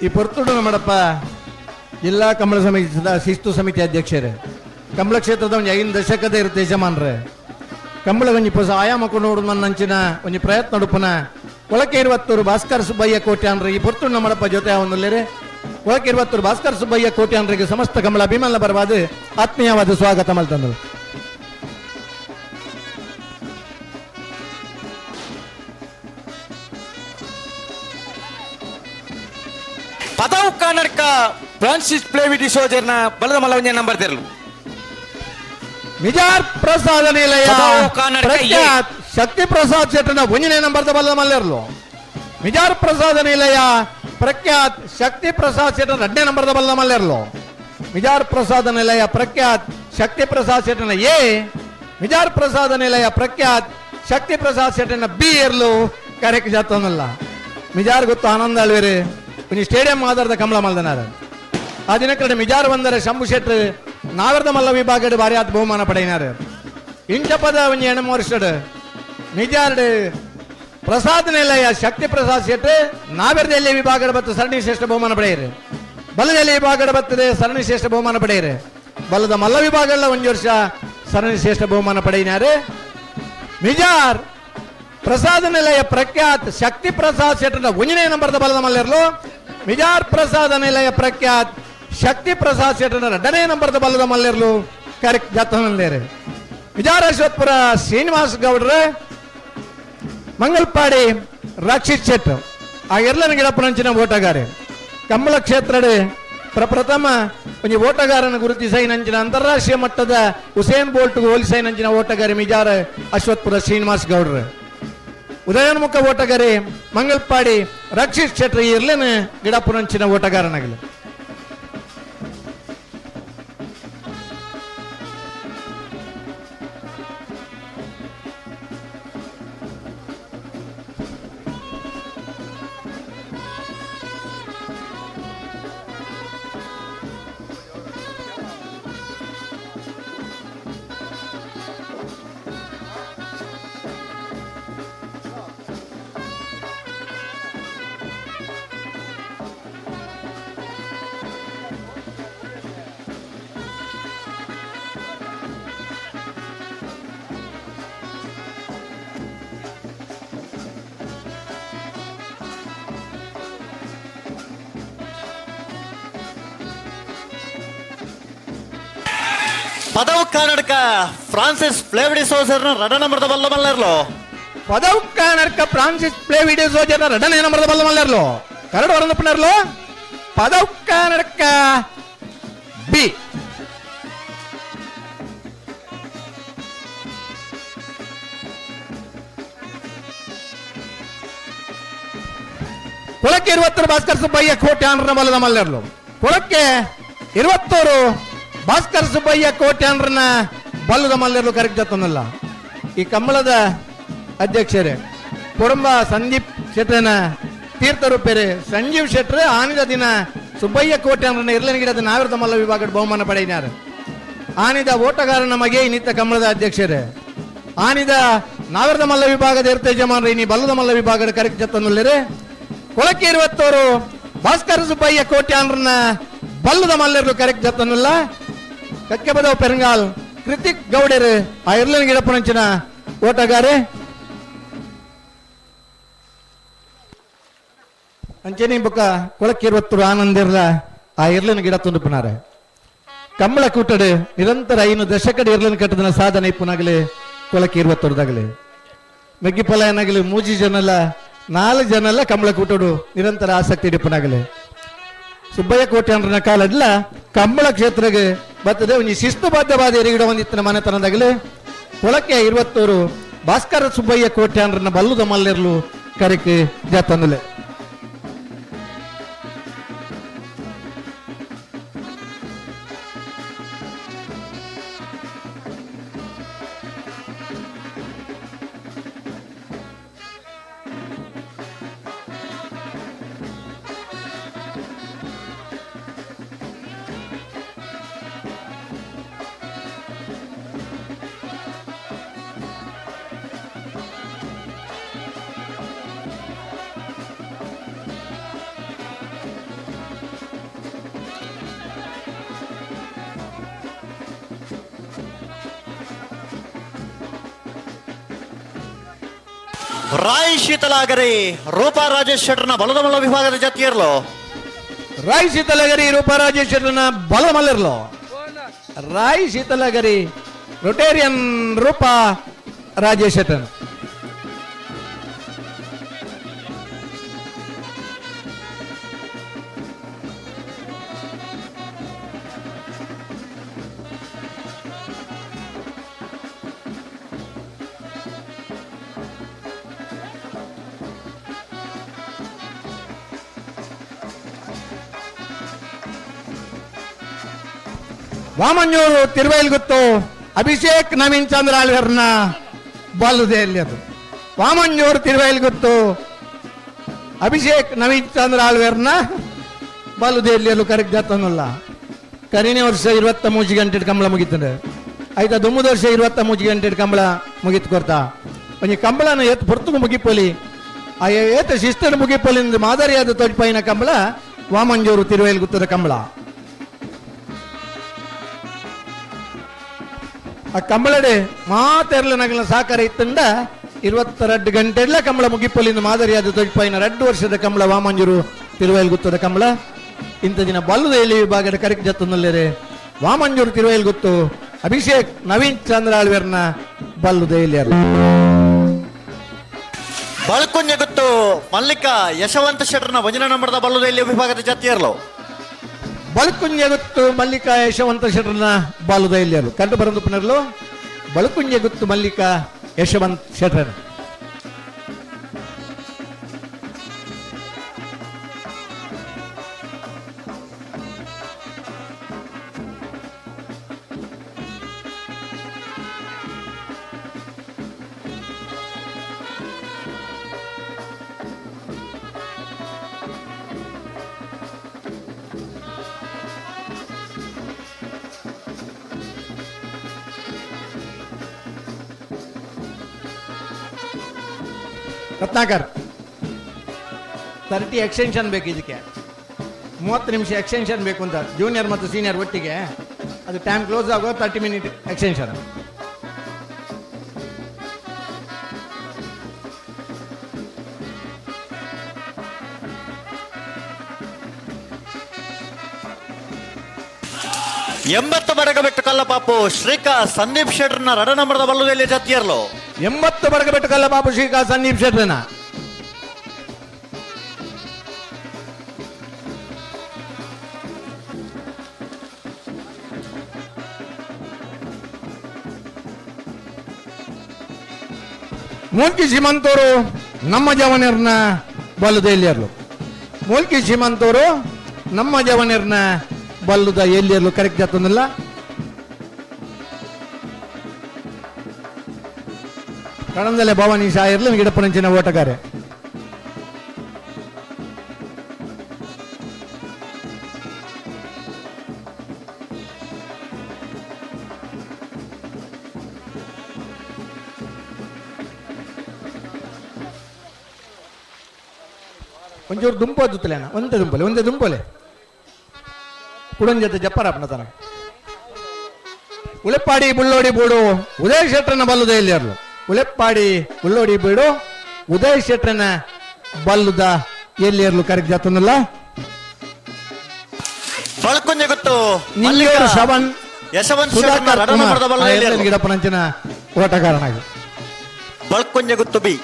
ಈ ಪೊರ್ತುಡು ನಮ್ಮಡಪ್ಪ ಜಿಲ್ಲಾ ಕಂಬಳ ಸಮಿತಿ ಶಿಸ್ತು ಸಮಿತಿ ಅಧ್ಯಕ್ಷರೇ, ಕಂಬಳ ಕ್ಷೇತ್ರದ ಒಂಜಿ 5 ದಶಕದ ಇರುತ್ತೆ ಯಜಮಾನ್ರೆ. ಕಂಬಳ ಒಂಜಿ ಪೊಸ ಆಯಾಮ ಕೊಂಡು ನಂಚಿನ ಒಂಜಿ ಪ್ರಯತ್ನ ಉಡುಪನ ಕೊಳಕೆ ಇರುವತ್ತೂರು ಭಾಸ್ಕರ್ ಸುಬ್ಬಯ್ಯ ಕೋಟ್ಯಾನ್ರಿ ಈ ಪೊರ್ತುಡು ನಮ್ಮಡಪ್ಪ ಜೊತೆ ಅವನುಲ್ಲೇರೆ. ಕೊಳಕೆ ಇರುವತ್ತೂರು ಭಾಸ್ಕರ್ ಸುಬ್ಬಯ್ಯ ಕೋಟ್ಯಾನ್ರಿಗೆ ಸಮಸ್ತ ಕಂಬಳ ಅಭಿಮಾನ ಬರವಾದ ಆತ್ಮೀಯವಾದ ಸ್ವಾಗತ ಮಲ್ತಂದರು. ಪದವು ಕರ್ನಾಟಕ ಫ್ರಾನ್ಸಿಸ್ ಪ್ಲೇವಿ ಡಿಸೋಜರ್ನ ಬಲದ ಮಲವಂಜ ನಂಬರ್ ತೆರಲು. ಮಿಜಾರ್ ಪ್ರಸಾದ ನಿಲಯ ಪ್ರಖ್ಯಾತ್ ಶಕ್ತಿ ಪ್ರಸಾದ್ ಶೆಟ್ಟನ 1ನೇ ನಂಬರ್ದ ಬಲದ ಮಲ್ಲೆರ್ಲು. ಮಿಜಾರ್ ಪ್ರಸಾದ ನಿಲಯ ಪ್ರಖ್ಯಾತ್ ಶಕ್ತಿ ಪ್ರಸಾದ್ ಶೆಟ್ಟನ 2ನೇ ನಂಬರ್ದ ಬಲದ ಮಲ್ಲೆರ್ಲು. ಮಿಜಾರ್ ಪ್ರಸಾದ ನಿಲಯ ಪ್ರಖ್ಯಾತ್ ಶಕ್ತಿ ಪ್ರಸಾದ್ ಶೆಟ್ಟನ ಎ, ಮಿಜಾರ್ ಪ್ರಸಾದ ನಿಲಯ ಪ್ರಖ್ಯಾತ್ ಶಕ್ತಿ ಪ್ರಸಾದ್ ಶೆಟ್ಟನ ಬಿ ಎರ್ಲು ಕರೆಕ್ಟ್ ಜಾತನಲ್ಲ. ಮಿಜಾರ್ ಗೊತ್ತು ಆನಂದ ಅಲ್ವೇರಿ ಒಂಜಿ ಸ್ಟೇಡಿಯಂ ಆಧಾರದ ಕಮಲ ಮಲ್ದನಾರ. ಆ ದಿನ ಕಡೆ ಮಿಜಾರ್ ಬಂದರೆ ಶಂಭು ಶೆಟ್ರು ನಾಗರದ ಮಲ್ಲ ವಿಭಾಗಡ್ ಭಾರಿ ಆತ್ ಬಹುಮಾನ ಪಡೆಯಿನಾರು. ಇಂಚಪದ ಒಂಜಿ ಎಣಮ ವರ್ಷಡ್ ಮಿಜಾರ್ಡ್ ಪ್ರಸಾದ್ ನಿಲಯ ಶಕ್ತಿ ಪ್ರಸಾದ್ ಶೆಟ್ರು ನಾವೆರ್ದೆಲ್ಲಿ ವಿಭಾಗದ ಬತ್ತು ಸರಣಿ ಶ್ರೇಷ್ಠ ಬಹುಮಾನ ಪಡೆಯಿರಿ. ಬಲದೆಲ್ಲಿ ವಿಭಾಗದ ಬತ್ತದೆ ಸರಣಿ ಶ್ರೇಷ್ಠ ಬಹುಮಾನ ಪಡೆಯಿರಿ. ಬಲದ ಮಲ್ಲ ವಿಭಾಗ ಎಲ್ಲ ಒಂಜಿ ವರ್ಷ ಸರಣಿ ಶ್ರೇಷ್ಠ ಬಹುಮಾನ ಪಡೆಯಿನಾರು. ಮಿಜಾರ್ ಪ್ರಸಾದ ನಿಲಯ ಪ್ರಖ್ಯಾತ್ ಶಕ್ತಿ ಪ್ರಸಾದ್ ಶೆಟ್ಟರ್ 1ನೇ ನಂಬರ್ದ ಬಲದ ಮಲ್ಲೆರ್ಲು. ಮಿಜಾರ್ ಪ್ರಸಾದ ನಿಲಯ ಪ್ರಖ್ಯಾತ್ ಶಕ್ತಿ ಪ್ರಸಾದ್ ಶೆಟ್ಟರ್ 2ನೇ ನಂಬರ್ದ ಬಲದ ಮಲ್ಲೆರ್ಲು ಕರೆಕ್ಟ್ ಜಾತನಲ್ಲೇರು. ಮಿಜಾರ್ ಅಶ್ವತ್ಪುರ ಶ್ರೀನಿವಾಸ್ ಗೌಡ್ರ ಮಂಗಲ್ಪಾಡಿ ರಕ್ಷಿತ್ ಶೆಟ್ಟರ್ ಆ ಎರ್ಲನ ಗಿಡಪ್ಪನಂಚಿನ ಓಟಗಾರೆ. ಕಂಬಳ ಕ್ಷೇತ್ರಡೆ ಪ್ರಪ್ರಥಮ ಒಂಜಿ ಓಟಗಾರನ ಗುರುತಿಸೈನಂಚಿನ ಅಂತಾರಾಷ್ಟ್ರೀಯ ಮಟ್ಟದ ಹುಸೇನ್ ಬೋಲ್ಟ್ ಹೋಲಿಸೈನಂಚಿನ ಓಟಗಾರೆ ಮಿಜಾರ್ ಅಶ್ವತ್ಪುರ ಶ್ರೀನಿವಾಸ್ ಗೌಡ್ರ. ಉದಯೋನ್ಮುಖ ಓಟಗಾರೆ ಮಂಗಲ್ಪಾಡಿ ರಕ್ಷಿತ್ ಶೆಟ್ಟರ್ ಈ ಇರ್ಲೇನ ಗಿಡಪುರಂಚಿನ ಓಟಗಾರನಾಗಲಿ. ಪದವು ಕರ್ನಾಟಕ ಫ್ರಾನ್ಸಿಸ್ ಫ್ಲೇವಿಡಿ ಸೋಸರ್ನ ರಡ ನಂಬರ್ದ ಬಲ್ಲ ಮಲ್ಲರ್ಲೋ. ಪದವು ಕರ್ನಾಟಕ ಫ್ರಾನ್ಸಿಸ್ ಫ್ಲೇವಿಡಿ ಸೋಜರ್ನ ರಡನೆ ನಂಬರ್ದ ಬಲ್ಲ ಮಲ್ಲರ್ಲೋ. ಕರಡು ವರಂದಪ್ಪನರ್ಲೋ. ಪದವು ಕರ್ನಾಟಕ ಬಿ. ಕೊಳಕ್ಕೆ 20 ಭಾಸ್ಕರ್ ಸುಬ್ಬಯ್ಯ ಕೋಟ್ಯಾನ್ರನ ಬಲದ ಮಲ್ಲರ್ಲು. ಕೊಳಕ್ಕೆ 21 ಭಾಸ್ಕರ್ ಸುಬ್ಬಯ್ಯ ಕೋಟ್ಯಾನ್ರನ ಬಲ್ಲದ ಮಲ್ಲರ್ಲು ಕರೆಕ್ಟ್ ಜತ್ತನಲ್ಲ. ಈ ಕಂಬಳದ ಅಧ್ಯಕ್ಷರೇ ಕುಟುಂಬ ಸಂದೀಪ್ ಶೆಟ್ಟರನ ತೀರ್ಥರೂಪೇರೆ ಸಂಜೀವ್ ಶೆಟ್ಟರ್ ಆನಿದ ದಿನ ಸುಬ್ಬಯ್ಯ ಕೋಟ್ಯಾನ್ರನ ಇರ್ಲನಗಿಡದ ನಾವಿರದ ಮಲ್ಲ ವಿಭಾಗದ ಬಹುಮಾನ ಪಡೆಯಿನಾರು. ಆನಿದ ಓಟಗಾರನ ಮಗೆ ಇನ್ನಿತ್ತ ಕಂಬಳದ ಅಧ್ಯಕ್ಷರೇ ಆನಿದ ನಾವಿರದ ಮಲ್ಲ ವಿಭಾಗದ ಇರ್ತ ಯಜಮಾನರು ಇನಿ ಬಲ್ಲದ ಮಲ್ಲ ವಿಭಾಗದ ಕರೆಕ್ಟ್ ಜತ್ತನುಲ್ಲರೆ. ಕೊಳಕ್ಕೆ 21 ಭಾಸ್ಕರ ಸುಬ್ಬಯ್ಯ ಕೋಟ್ಯಾನ್ರನ್ನ ಬಲ್ಲದ ಮಲ್ಲರ್ಲು ಕರೆಕ್ಟ್ ಜತ್ತನುಲ್ಲ. ಕಕ್ಕೆಬದವ್ ಪೆರಂಗಾಲ್ ಕೃತಿಕ್ ಗೌಡರು ಆ ಇರ್ಲನ್ ಗಿಡಪಣಂಚಿನ ಓಟಗಾರೆ. ಅಂಚನೆ ಬೊಕ್ಕ ಕೊಳಕ್ಕೆ 21 ಆನಂದಿರ್ಲ ಆ ಇರ್ಲನ್ ಗಿಡ ತುಂಡುಪನಾರೆ. ಕಂಬಳ ಕೂಟಡು ನಿರಂತರ 5 ದಶಕಡೆ ಇರ್ಲನ್ ಕಟ್ಟದನ ಸಾಧನೆ ಇಪ್ಪುನಾಗಲಿ ಕೊಳಕ್ಕೆ 21ದಾಗಲಿ. ಮೆಗ್ಗಿಪಲ ಏನಾಗಲಿ 3 ಜನಲ್ಲ 4 ಜನಲ್ಲ ಕಂಬಳ ಕೂಟಡು ನಿರಂತರ ಆಸಕ್ತಿ ಇಡಿಪನಾಗಲಿ. ಸುಬ್ಬಯ್ಯ ಕೋಟ್ಯಾನ್ರನ ಕಾಲಡ್ಲ ಕಂಬಳ ಕ್ಷೇತ್ರಗೆ ಬರ್ತದೆ ಒಂಜಿ ಶಿಸ್ತುಬದ್ಧವಾದ ಎರಿಗಿಡ ಒಂದಿತ್ತಿನ ಮನೆತನದಾಗಲಿ. ಕೊಳಕ್ಕೆ 21 ಭಾಸ್ಕರ ಸುಬ್ಬಯ್ಯ ಕೋಟ್ಯಾನ್ರನ್ನ ಬಲ್ಲುದ ಮಲ್ಲೆರ್ಲು ಕರೆಕ್ ಜಾತಂದುಲೆ. ರಾಯ್ ಶೀತಲಾಗರಿ ರೂಪಾ ರಾಜೇಶ್ ಶೆಟ್ಟರ್ನ ಬಲದ ಮಲ್ಲ ವಿಭಾಗದ ಜಾತಿಯರ್ಲೋ. ರಾಯ್ ಶೀತಲಗರಿ ರೂಪಾ ರಾಜೇಶ್ ಶೆಟ್ಟರ್ನ ಬಲದ ಮಲ್ಲರ್ಲೋ. ರಾಯ್ ಶೀತಲಗರಿ ರೊಟೇರಿಯನ್ ರೂಪಾ ರಾಜೇಶ್ ಶೆಟ್ಟರ್. ವಾಮಂಜೂರು ತಿರುವೈಲ್ಗುತ್ತು ಅಭಿಷೇಕ್ ನವೀನ್ ಚಂದ್ರ ಆಳ್ವರ್ನ ಬಲ್ಲದೆ ಅಲ್ಲಿ ಅದು. ವಾಮಂಜೂರು ತಿರುವೈಲ್ಗುತ್ತು ಅಭಿಷೇಕ್ ನವೀನ್ ಚಂದ್ರ ಆಳ್ವೇರ್ನ ಬಲ್ಲದೆ ಅಲ್ಲಿ ಕರೆಕ್ಟ್ ಜಾತನಲ್ಲ. ಕರಿನೇ ವರ್ಷ 23 ಗಂಟೆ ಕಂಬಳ ಮುಗೀತದೆ. ಆಯ್ತಾ ದುಮ್ಮದ ವರ್ಷ 23 ಗಂಟೆ ಕಂಬಳ ಮುಗೀತು ಕೊರ್ತಾ. ಒಂಜಿ ಕಂಬಳನ ಏತ್ ಪೊರ್ತುಗು ಮುಗಿಪೊಲಿ ಆ ಏತ ಶಿಸ್ತನ ಮುಗಿಪೊಲಿ ಮಾದರಿಯಾದ ತೋಜ್ಪಾಯಿನ ಕಂಬಳ ವಾಮಂಜೂರು ತಿರುವೈಲ್ಗುತ್ತದ ಕಂಬಳ. ಆ ಕಂಬಳಡೆ ಮಾತೆರ್ಲ ನಗಲ ಸಾಕಾರ ಇತ್ತಂಡ 22 ಗಂಟೆಲ್ಲ ಕಂಬಳ ಮುಗಿಪೊಲಿಂದ ಮಾದರಿಯಾದ ತೊಜ್ಪಾಯಿನ 2 ವರ್ಷದ ಕಂಬಳ ವಾಮಂಜೂರು ತಿರುವೈಲ್ಗುತ್ತದ ಕಂಬಳ. ಇಂಥ ದಿನ ಬಲ್ಲದ ಎಲ್ಲಿ ವಿಭಾಗದ ಕರೆಕ್ ಜತ್ತನಲ್ಲೇರೆ ವಾಮಂಜೂರು ತಿರುವೈಲ್ಗುತ್ತು ಅಭಿಷೇಕ್ ನವೀನ್ ಚಂದ್ರ ಆಳ್ವೇರ್ನ ಬಲ್ಲುದ ಎಲ್ಲಿಯಾರು. ಬಳಕುಂಜ ಗುತ್ತು ಮಲ್ಲಿಕಾ ಯಶವಂತ ಶೆಟ್ಟರ್ನ ಭಜನಾ ನಂಬರ್ದ ಬಲ್ಲುದ ಎಲ್ಲಿ ವಿಭಾಗದ ಜಾತಿಯರ್ಲೋ. ಬಳುಕುಂಜ ಗುತ್ತು ಮಲ್ಲಿಕಾ ಯಶವಂತ ಶೆಟ್ಟರ್ನ ಬಾಲುದ ಎಲ್ಲಿಯರು ಕಂಡು ಬರಂದು ಪುನರ್ಲು. ಬಳುಕುಂಜ ಗುತ್ತು ಮಲ್ಲಿಕಾ ಯಶವಂತ ಶೆಟ್ಟರ್. ರತ್ನಾಕರ್ 30 ಎಕ್ಸ್ಟೆನ್ಷನ್ ಬೇಕು ಇದಕ್ಕೆ, 30 ನಿಮಿಷ ಎಕ್ಸ್ಟೆನ್ಷನ್ ಬೇಕು ಅಂತ ಜೂನಿಯರ್ ಮತ್ತು ಸೀನಿಯರ್ ಒಟ್ಟಿಗೆ. ಅದು ಟೈಮ್ ಕ್ಲೋಸ್ ಆಗೋ 30 ಮಿನಿಟ್ ಎಕ್ಸ್ಟೆನ್ಷನ್. 80 ಬಡಗಬೆಟ್ಟು ಕಲ್ಲಪಾಪು ಶ್ರೀಕಾ ಸಂದೀಪ್ ಶೆಟ್ಟರ್ನ ರಡ ನಂಬರದ ಬಲ್ಲದಲ್ಲಿ ಜತಿಯರ್ಲು. 80 ಬಡಗಬೆಟ್ಟು ಕಲ್ಲಪಾಪು ಶ್ರೀಕಾ ಸಂದೀಪ್ ಶೆಟ್ಟರ್ನ. ಮೂಲ್ಕಿ ಸೀಮಂತವರು ನಮ್ಮ ಜವನರ್ನ ಬಲ್ಲದ ಎಲ್ಲಿಯರ್ಲು. ಮೂಲ್ಕಿ ಸೀಮಂತವರು ನಮ್ಮ ಜವನರ್ನ ಬಲ್ಲದ ಎಲ್ಲಿಯರ್ಲು ಕರೆಕ್ಟ್ ಜಾತಂದಿಲ್ಲ. ಕಣಂದಲೆ ಭವಾನಿ ಶಾಯರ್ಲು ಗಿಡಪ್ಪನಂಚಿನ ಓಟಗಾರೆ. ಒಂಚೂರು ದುಂಪು ಅಜ್ಜುತ್ತಲೇನ ಒಂದೇ ದುಂಪಲೆ ಒಂದೇ ದುಂಪಲೆ ಕುಡೊಂಜತೆ ಜಪ್ಪರಪ್ಪನ ತನಕ. ಉಳೆಪ್ಪಾಡಿ ಬುಳ್ಳೋಡಿ ಬೂಡು ಉದಯ ಶೆಟ್ಟರನ ಬಲ್ಲುದ ಎಲ್ಲಿಯರ್ಲು. ಉಳೆಪ್ಪಾಡಿ ಬುಳ್ಳೋಡಿ ಬೀಡು ಉದಯ ಶೆಟ್ಟರನ ಬಲ್ಲುದ ಎಲ್ಲಿಯರ್ಲು ಕರೆಕ್ಟ್ ಜಾತನಲ್ಲ. ಬಳಕುಂಜೆ ಗೊತ್ತು ನಿಲ್ಲಿಯವರು ಶ್ರವಣ್ ಯಶವಂತ್ ಸುಧಾಕರ್ ಕುಮಾರ್ ಗಿಡಪ್ಪನಂಚಿನ ಓಟಗಾರನಾಗಿ. ಬಳಕುಂಜೆ ಗೊತ್ತು ಬಿ.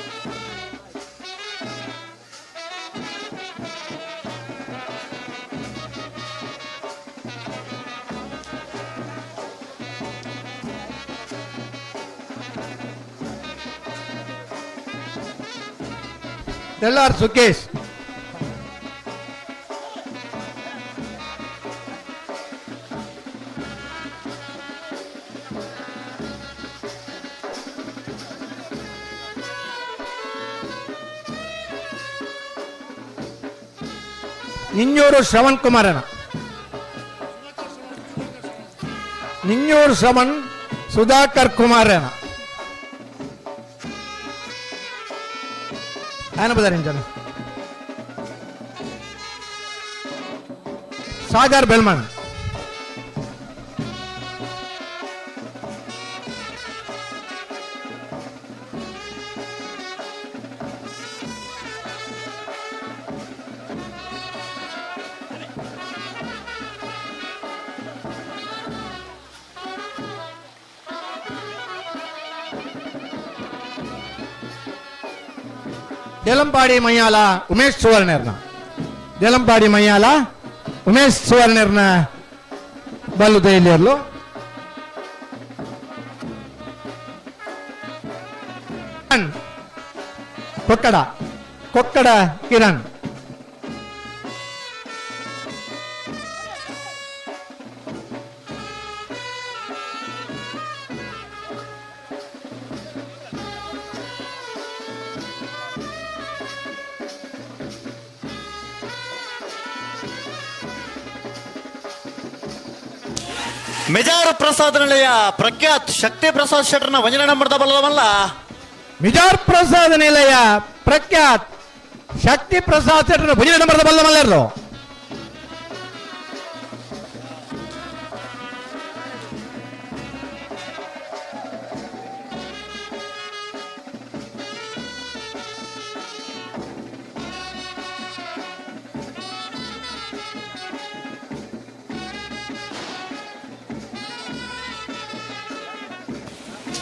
ತೆಳ್ಳಾರ್ ಸುಕೇಶ್. ನಿಂಜೂರು ಶ್ರವಣ್ ಕುಮಾರನ. ನಿಂಜೂರು ಶ್ರವಣ್ ಸುಧಾಕರ್ ಕುಮಾರನ. ಸಾಗರ್ ಬೆಲ್ಮನ್. ದೇಲಂಪಾಡಿ ಮೈಯಾಲ ಉಮೇಶ್ ಸುವರ್ಣರ್ನ. ದೇಲಂಪಾಡಿ ಮೈಯಾಲ ಉಮೇಶ್ ಸುವರ್ಣರ್ನ ಬಲ್ಲುದ ಎಲ್ಲಿಯರ್ಲು. ಕೊಕ್ಕಡ ಕೊಕ್ಕಡ ಕಿರಣ್. ಮೆಜಾರು ಪ್ರಸಾದ್ ನಿಲಯ ಪ್ರಖ್ಯಾತ್ ಶಕ್ತಿ ಪ್ರಸಾದ್ ಶೆಟ್ಟರ್ನ ವಂಜನ ನಂಬರ್ದ ಬಲ್ಲದವಲ್ಲ. ಮಿಜಾರ್ ಪ್ರಸಾದ್ ನಿಲಯ ಪ್ರಖ್ಯಾತ್ ಶಕ್ತಿ ಪ್ರಸಾದ್ ಶೆಟ್ಟರ್ನ ಭುಜನ ನಂಬರ್ದ ಬಲ್ಲಮಲ್ಲರು.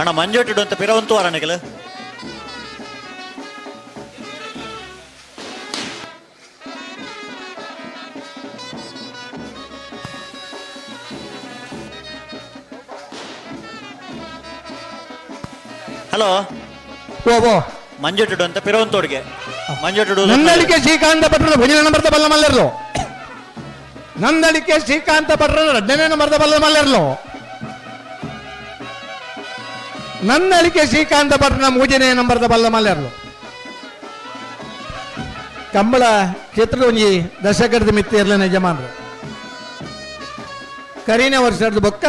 ಅಣ್ಣ ಮಂಜೋಟಿಡು ಅಂತ ಪಿರವಂತು ಅರಣಿಗಲು. ಹಲೋ ಓ ಮಂಜೋಟಿಡು ಅಂತ ಪಿರವಂತೋಡಿಗೆ ಮಂಜೋಟಿಡು. ನಂದಳಿಕೆ ಶ್ರೀಕಾಂತ ಭಟ್ರ ಭುಜನ ನಂಬರ್ದ ಬಲ್ಲ ಮಲ್ಲರ್ಲು. ನಂದಳಿಕೆ ಶ್ರೀಕಾಂತ ಭಟ್ರ ಎರಡನೇ ನಂಬರ್ದ ಬಲ್ಲ ಮಲ್ಲರ್ಲು. ನಂದಳಿಕೆ ಶ್ರೀಕಾಂತ ಭಟ್ರನ ಮೂಜನೇ ನಂಬರ್ದ ಬಲ್ಲ ಮಲ್ಲರ್ಲು. ಕಂಬಳ ಕ್ಷೇತ್ರದ ಒಂಜಿ ದಶಕದ ಮಿತ್ತಿ ಇರ್ಲನ ಯಜಮಾನರು. ಕರೀನ ವರ್ಷದ ಬೊಕ್ಕ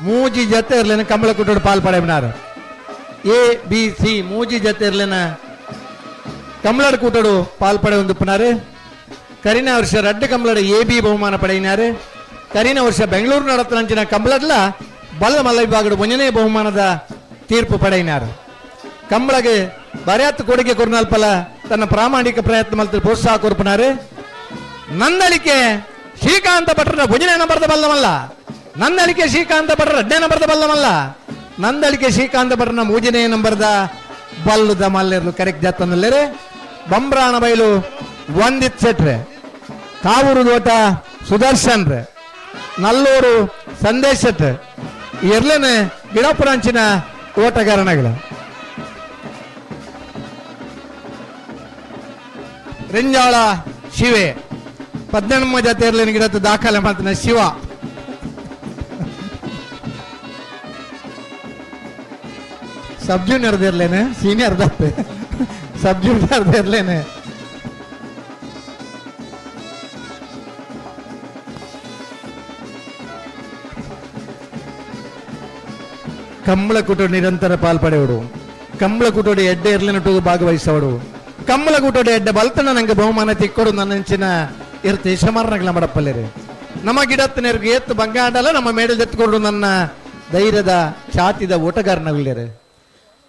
ಮೂಜಿ ಜತೆ ಇರ್ಲೇನ ಕಂಬಳ ಕುಟ್ಟೋಡು ಪಾಲ್ ಪಡೆಯನಾರು. A B C ಮೂಜಿ ಜತೆ ಇರ್ಲೇನ ಕಮಲಡ್ ಕೂಟಡು ಪಾಲ್ ಪಡೆ ಹೊಂದುಪ್ಪನಾರು. ಕರಿನ ವರ್ಷ ರಡ್ಡು ಕಂಬಳಡ್ ಎ ಬಿ ಬಹುಮಾನ ಪಡೆಯಿನಾರು. ಕರಿನ ವರ್ಷ ಬೆಂಗಳೂರು ನಡತನಂಚಿನ ಕಂಬಳಡ್ಲ ಬಲ್ಲ ಮಲ್ಲ ವಿಭಾಗಡು ಒಂಜನೇ ಬಹುಮಾನದ ತೀರ್ಪು ಪಡೆಯಿನಾರು. ಕಂಬಳಗೆ ಬರ್ಯಾತ್ ಕೊಡುಗೆ ಕೊರ್ನಲ್ಪಲ ತನ್ನ ಪ್ರಾಮಾಣಿಕ ಪ್ರಯತ್ನ ಮಲ್ತ ಪ್ರೋತ್ಸಾಹ ಕೊರ್ಪನಾರು. ನಂದಳಿಕೆ ಶ್ರೀಕಾಂತ ಭಟ್ರನ ಭುಜನೆ ನಂಬರ್ದ ಬಲ್ಲಮಲ್ಲ. ನಂದಳಿಕೆ ಶ್ರೀಕಾಂತ ಭಟ್ರ ರಡ್ಡೇ ನಂಬರ್ದ ಬಲ್ಲಮಲ್ಲ. ನಂದಳಿಕೆ ಶ್ರೀಕಾಂತ ಭಟ್ರನ ಮೂಜನೇ ನಂಬರ್ದ ಬಲ್ಲುದ ಮಲ್ಲೆರ್ಲು ಕರೆಕ್ಟ್ ಜಾತನಲ್ಲೇರೆ. ಬಂಬ್ರಾಣ ಬೈಲು ವಂದಿತ್ ಶೆಟ್ರೆ, ಕಾವೂರು ದೋಟ ಸುದರ್ಶನ್ ರೇ, ನಲ್ಲೂರು ಸಂದೇಶ್ ಶೆಟ್ರೆ, ಎರ್ಲೇನೆ ಗಿಡಪುರಂಚಿನ ಓಟಗಾರನಗಳ. ರಿಂಜಾಳ ಶಿವೆ ಪದ್ನೆಂಟು ಜಾತಿ ಎರ್ಲೇನ ಗಿಡದ ದಾಖಲೆ ಮಾಡ್ತಾನೆ ಶಿವ. ಸಬ್ ಜೂನಿಯರ್ ಇರ್ಲೇನೆ, ಸೀನಿಯರ್ ದತ್ತೆ ಸಬ್ ಜೂನಿಯರ್ ಇರ್ಲೇನೆ. ಕಂಬಳಕೂಟೋಡು ನಿರಂತರ ಪಾಲ್ಪಡೆಯವರು, ಕಂಬಳಕೂಟೋಡು ಎಡ್ಡೆ ಇರ್ಲಿನಟು ಭಾಗವಹಿಸವಡು, ಕಂಬಳಕೂಟೋಡು ಎಡ್ಡೆ ಬಲ್ತನ ನಂಗೆ ಬಹುಮಾನ ತಿಕ್ಕೊಡು ನನ್ನ ಇರ್ತೆ ಯಶಮಾರನಗಳ ಮಡಪಲ್ಲಿರಿ. ನಮ್ಮ ಗಿಡತ್ತನೇರ್ಗೆ ಏತ್ತು ಬಂಗಾಡಲ್ಲ ನಮ್ಮ ಮೇಡಲ್ ಎತ್ಕೊಂಡು ನನ್ನ ಧೈರ್ಯದ ಛಾತಿದ ಓಟಗಾರನಗುಳ್ಲೇರೆ.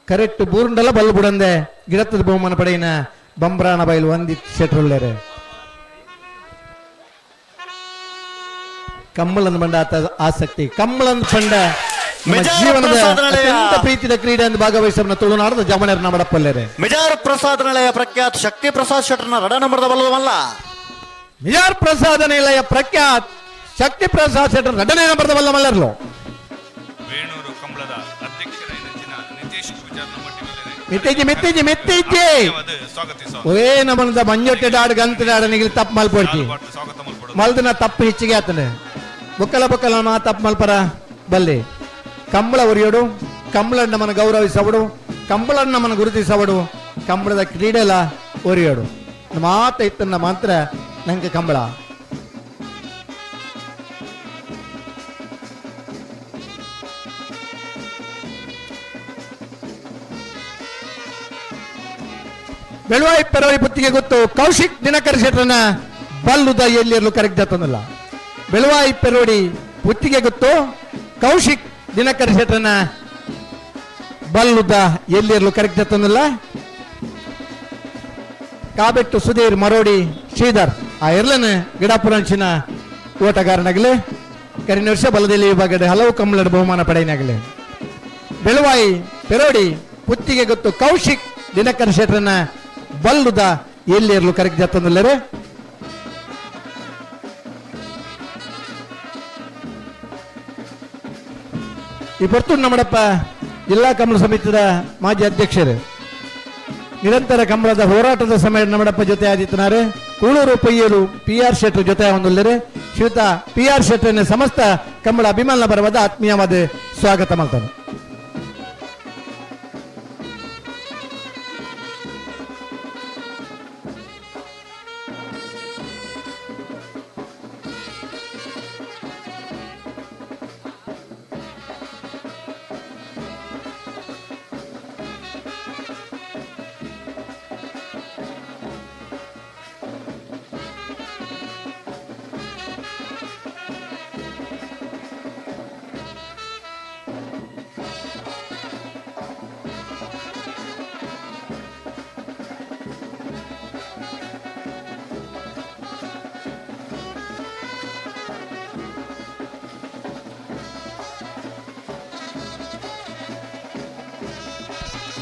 ಕರೆಕ್ಟ್ ಬೂರುಂಡಲ್ಲ ಬಲ್ಲು ಬುಡಂದೆ ಗಿಡತ್ತದ ಬಹುಮಾನ ಪಡೆಯಿನ ಬಂಬ್ರಾಣ ಬೈಲು ಒಂದಿ ಶೆಟ್ರುಳ್ಳೇರೆ. ಕಂಬಳನ ಬಂಡ ಆತ ಆಸಕ್ತಿ, ಕಂಬಳನ್ ಪಂಡ ಜೀವನದ ಅತ್ಯಂತ ಪ್ರೀತಿಯ ಕ್ರೀಡೆ ಎಂದು ಭಾಗವಹಿಸೋಣ ತುಳುನಾಡದ ಜಮಣರನ್ನ ಮಡಪಲ್ಲೇರೆ. ಮಿಜಾರ್ ಪ್ರಸಾದ್ ನಿಲಯ ಪ್ರಖ್ಯಾತ್ ಶಕ್ತಿ ಪ್ರಸಾದ್ ಶೆಟ್ಟರ್ನ ರಡ ನಂಬರ್ದ ಬಲ್ಲವಲ್ಲ. ಮಿಜಾರ್ ಪ್ರಸಾದ ನಿಲಯ ಪ್ರಖ್ಯಾತ್ ಶಕ್ತಿ ಪ್ರಸಾದ್ ಶೆಟ್ಟರ್ ರಡನೇ ನಂಬರ್ದ ಬಲ್ಲ ಮಲ್ಲರ್ಲು. ವೇಣೂರು ಕಂಬಳದ ಅಧ್ಯಕ್ಷರಾದ ನಿತೇಶ್ ಪೂಜಾರ್ ಮಿತ್ತಿಜಿ ಮಿತ್ತಿಜಿ ಮಿತ್ತಿಜಿ ಸ್ವಾಗತಿಸುವ ಒರೇ ನಮನದ ಮಂಜೊಟ್ಟೆ ಡಾಡ್ ಗಂತ ಡಾಡ ನಿಗಿಲ್ ತಪ್ಪು ಮಲ್ಪೊಡ್ತಿ ಮಲ್ದನ ತಪ್ಪು ಹೆಚ್ಚಿಗೆ ಆತನೆ ಬೊಕ್ಕಲ ಬೊಕ್ಕಲ ಮಾ ತಪ್ಪು ಮಲ್ಪರ ಬಲ್ಲಿ. ಕಂಬಳ ಒರಿಯೋಡು, ಕಂಬಳಣ್ಣಮ್ಮನ ಗೌರವಿಸವಡು, ಕಂಬಳಣ್ಣಮ್ಮನ ಗುರುತಿಸವಡು, ಕಂಬಳದ ಕ್ರೀಡೆಲ ಒರಿಯೋಡು ಮಾತ ಇತ್ತನ್ನ ಮಾತ್ರ ನಂಗೆ ಕಂಬಳ. ಬೆಳುವಾಯಿ ಪೆರವಳಿ ಪುತ್ತಿಗೆ ಗೊತ್ತು ಕೌಶಿಕ್ ದಿನಕರ್ ಶೆಟ್ಟರನ ಬಲ್ಲುದ ಎಲ್ಲಿರಲು ಕರೆಕ್ಟ್ ಜಾತನಲ್ಲ. ಬೆಳುವಾಯಿ ಪೆರೋಡಿ ಪುತ್ತಿಗೆ ಗೊತ್ತು ಕೌಶಿಕ್ ದಿನಕರ್ ಶೆಟ್ಟರನ ಬಲ್ಲುದ ಎಲ್ಲಿರಲು ಕರೆಕ್ಟ್ ಜಾತನಲ್ಲ. ಕಾಬೆಟ್ಟು ಸುಧೀರ್ ಮರೋಡಿ ಶ್ರೀಧರ್ ಆ ಎರ್ಲನ ಗಿಡಪುರಂಚಿನ ಓಟಗಾರನಾಗಲಿ ಕರಿನ ವರ್ಷ ಬಲದಲ್ಲಿ ವಿಭಾಗದ ಹಲವು ಕಂಬಳದ ಬಹುಮಾನ ಪಡೆಯನಾಗಲಿ. ಬೆಳುವಾಯಿ ಪೆರೋಡಿ ಪುತ್ತಿಗೆ ಗೊತ್ತು ಕೌಶಿಕ್ ದಿನಕರ್ ಶೆಟ್ಟರನ ಬಲ್ಲುದ ಎಲ್ಲಿರಲು ಕರೆಕ್ಟ್ ಜಾತನಲ್ಲರೆ. ಈ ಪೊರ್ತು ನಮ್ಮಡಪ್ಪ ಜಿಲ್ಲಾ ಕಂಬಳ ಸಮಿತಿಯ ಮಾಜಿ ಅಧ್ಯಕ್ಷರು, ನಿರಂತರ ಕಂಬಳದ ಹೋರಾಟದ ಸಮಯ ನಮ್ಮಡಪ್ಪ ಜೊತೆ ಆದಿತ್ಯನಾರೆ ಕೂಳೂರು ಪೊಯ್ಯರು ಪಿ ಆರ್ ಶೆಟ್ಟರ್ ಜೊತೆ ಹೊಂದುಲ್ಲರೆ. ಶ್ರೀಯುತ ಪಿ ಆರ್ ಶೆಟ್ಟರ್ನ ಸಮಸ್ತ ಕಂಬಳ ಅಭಿಮಾನ ಬರವಾದ ಆತ್ಮೀಯವಾದ ಸ್ವಾಗತ ಮಾಡ್ತಾನೆ.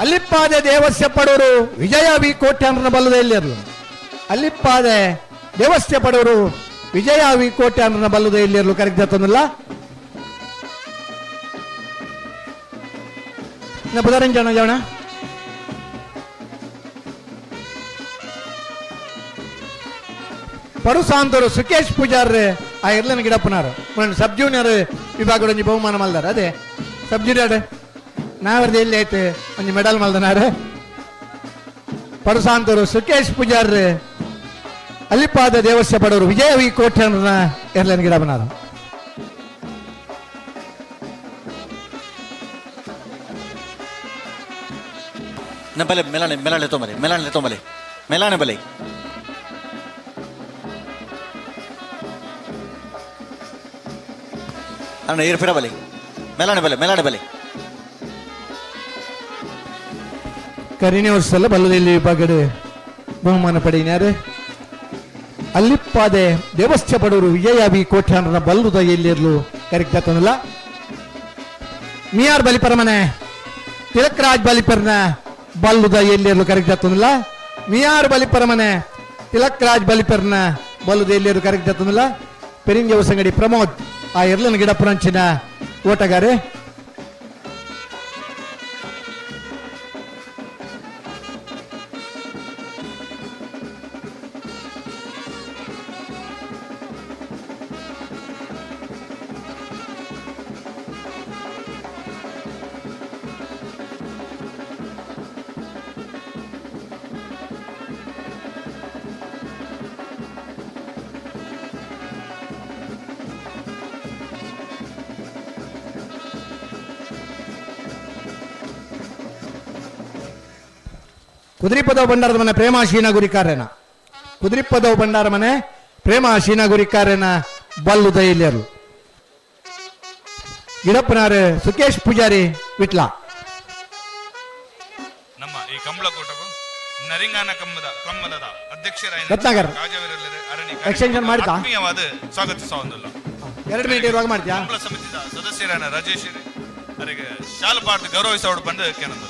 ಅಲ್ಲಿಪ್ಪಾದೆ ದೇವಸ್ಯ ಪಡೋರು ವಿಜಯ ವಿ ಕೋಟ್ಯಾನ್ರನ ಬಲ್ಲದ ಎಲ್ಲಿರಲು. ಅಲ್ಲಿಪ್ಪಾದೆ ದೇವಸ್ಯ ಪಡೋರು ವಿಜಯ ವಿ ಕೋಟ್ಯಾನ್ರನ ಬಲ್ಲದ ಎಲ್ಲಿರಲು ಕರೆಕ್ಟ್ ಜಾತನಲ್ಲ. ಬುಧರಂಜನ ಜನ ಪಡುಸಾಂತರು ಸುಕೇಶ್ ಪೂಜಾರ್ ಆ ಎರ್ಲನ ಗಿಡಪ್ಪನಾರು ಸಬ್ ಜೂನಿಯರ್ ವಿಭಾಗದ ಬಹುಮಾನ ಮಲ್ದಾರ. ಅದೇ ಸಬ್ ಜೂನಿಯರ್ ನಾವರ್ದು ಎಲ್ಲಿ ಆಯ್ತು ಒಂದು ಮೆಡಲ್ ಮಲ್ದನಾರೆ. ಪರಸಾಂತರು ಸುಕೇಶ್ ಪೂಜಾರ್ ಅಲ್ಲಿಪಾದ ದೇವಸ್ಯ ಪಡವರು ವಿಜಯ ವಿ ಕೋಟ್ಯಾನ್ರನ ಎರ್ಲನ್ ಗಿಡಪ್ಪನಾರು. ಬಲೆ ಮೆಲಾಣೆ ಮೆಲಾಣೆ ತೊಂಬಲೆ ಮೆಲಾಣೆ ತೊಂಬಲೆ ಮೆಲಾಣೆ ಬಲೆ ಅಣ್ಣ ಇರ್ಪಿರ ಬಲೆ ಮೆಲಾಣೆ ಬಲೆ ಮೆಲಾಣೆ ಬಲೆ. ಕರಿನೇ ವರ್ಷಲ್ಲ ಬಲ್ಲದಲ್ಲಿ ವಿಭಾಗದ ಬಹುಮಾನ ಪಡೆಯಿನಾರೆ. ಅಲ್ಲಿಪ್ಪಾದೆ ದೇವಸ್ಥೆ ಪಡವರು ವಿಜಯ ವಿ ಕೋಟ್ಯಾನ್ರನ ಬಲ್ಲುದ ಎಲ್ಲಿರಲು ಕರಿಕ್ ಜತ್ತೊಂದುಲ್ಲ. ಮಿಯಾರ್ ಬಲಿಪರಮನೆ ತಿಲಕ್ರಾಜ್ ಬಲಿಪರ್ನ ಬಲ್ಲುದ ಎಲ್ಲಿಯರು ಕರಿಕ್ ಜತ್ತೊಂದುಲ್ಲ. ಮಿಯಾರ್ ಬಲಿಪರಮನೆ ತಿಲಕ್ರಾಜ್ ಬಲಿಪರ್ನ ಬಲ್ಲುದ ಎಲ್ಲಿಯರು ಕರಿಕ್ ಜತ್ತೊಂದುಲ್ಲ. ಪೆರಿಂಜ ಸಂಗಡಿ ಪ್ರಮೋದ್ ಆ ಎರ್ಲನ ಗಿಡ ಪುರಂಚಿನ ಓಟಗಾರೆ. ಕುದುರಿಪದವು ಭಂಡಾರದ ಮನೆ ಪ್ರೇಮ ಶೀನ ಗುರಿಕಾರೇನ. ಕುದುರಿಪದವು ಭಂಡಾರ ಮನೆ ಪ್ರೇಮ ಶೀನ ಗುರಿಕಾರೇನ ಬಲ್ಲುದ ಇಲ್ಲಿಯರು. ಗಿಡಪ್ಪನಾರು ಸುಕೇಶ್ ಪೂಜಾರಿ ವಿಟ್ಲ. ನಮ್ಮ ಈ ಕಂಬಳಕೂಟವು ನರಿಂಗಾನ ಕಮ್ಮಲದ ಅಧ್ಯಕ್ಷರಾದ ರತ್ನಾಕರ್. ಎಕ್ಸ್ಟೆನ್ಷನ್ ಮಾಡಿತಾ? ಆತ್ಮೀಯವಾದ ಸ್ವಾಗತಿಸುವುದಿಲ್ಲ. 2 ಮಿನಿಟ್ ಇರುವಾಗ ಮಾಡ್ತೀಯಾ? ಕಂಬಳ ಸಮಿತಿಯ ಸದಸ್ಯರಾದ ರಾಜೇಶ್ ಅವರಿಗೆ ಶಾಲು ಪಾಡ್ದು ಗೌರವಿಸೋಡು ಬಂದು ಕೇಳೋದಿಲ್ಲ.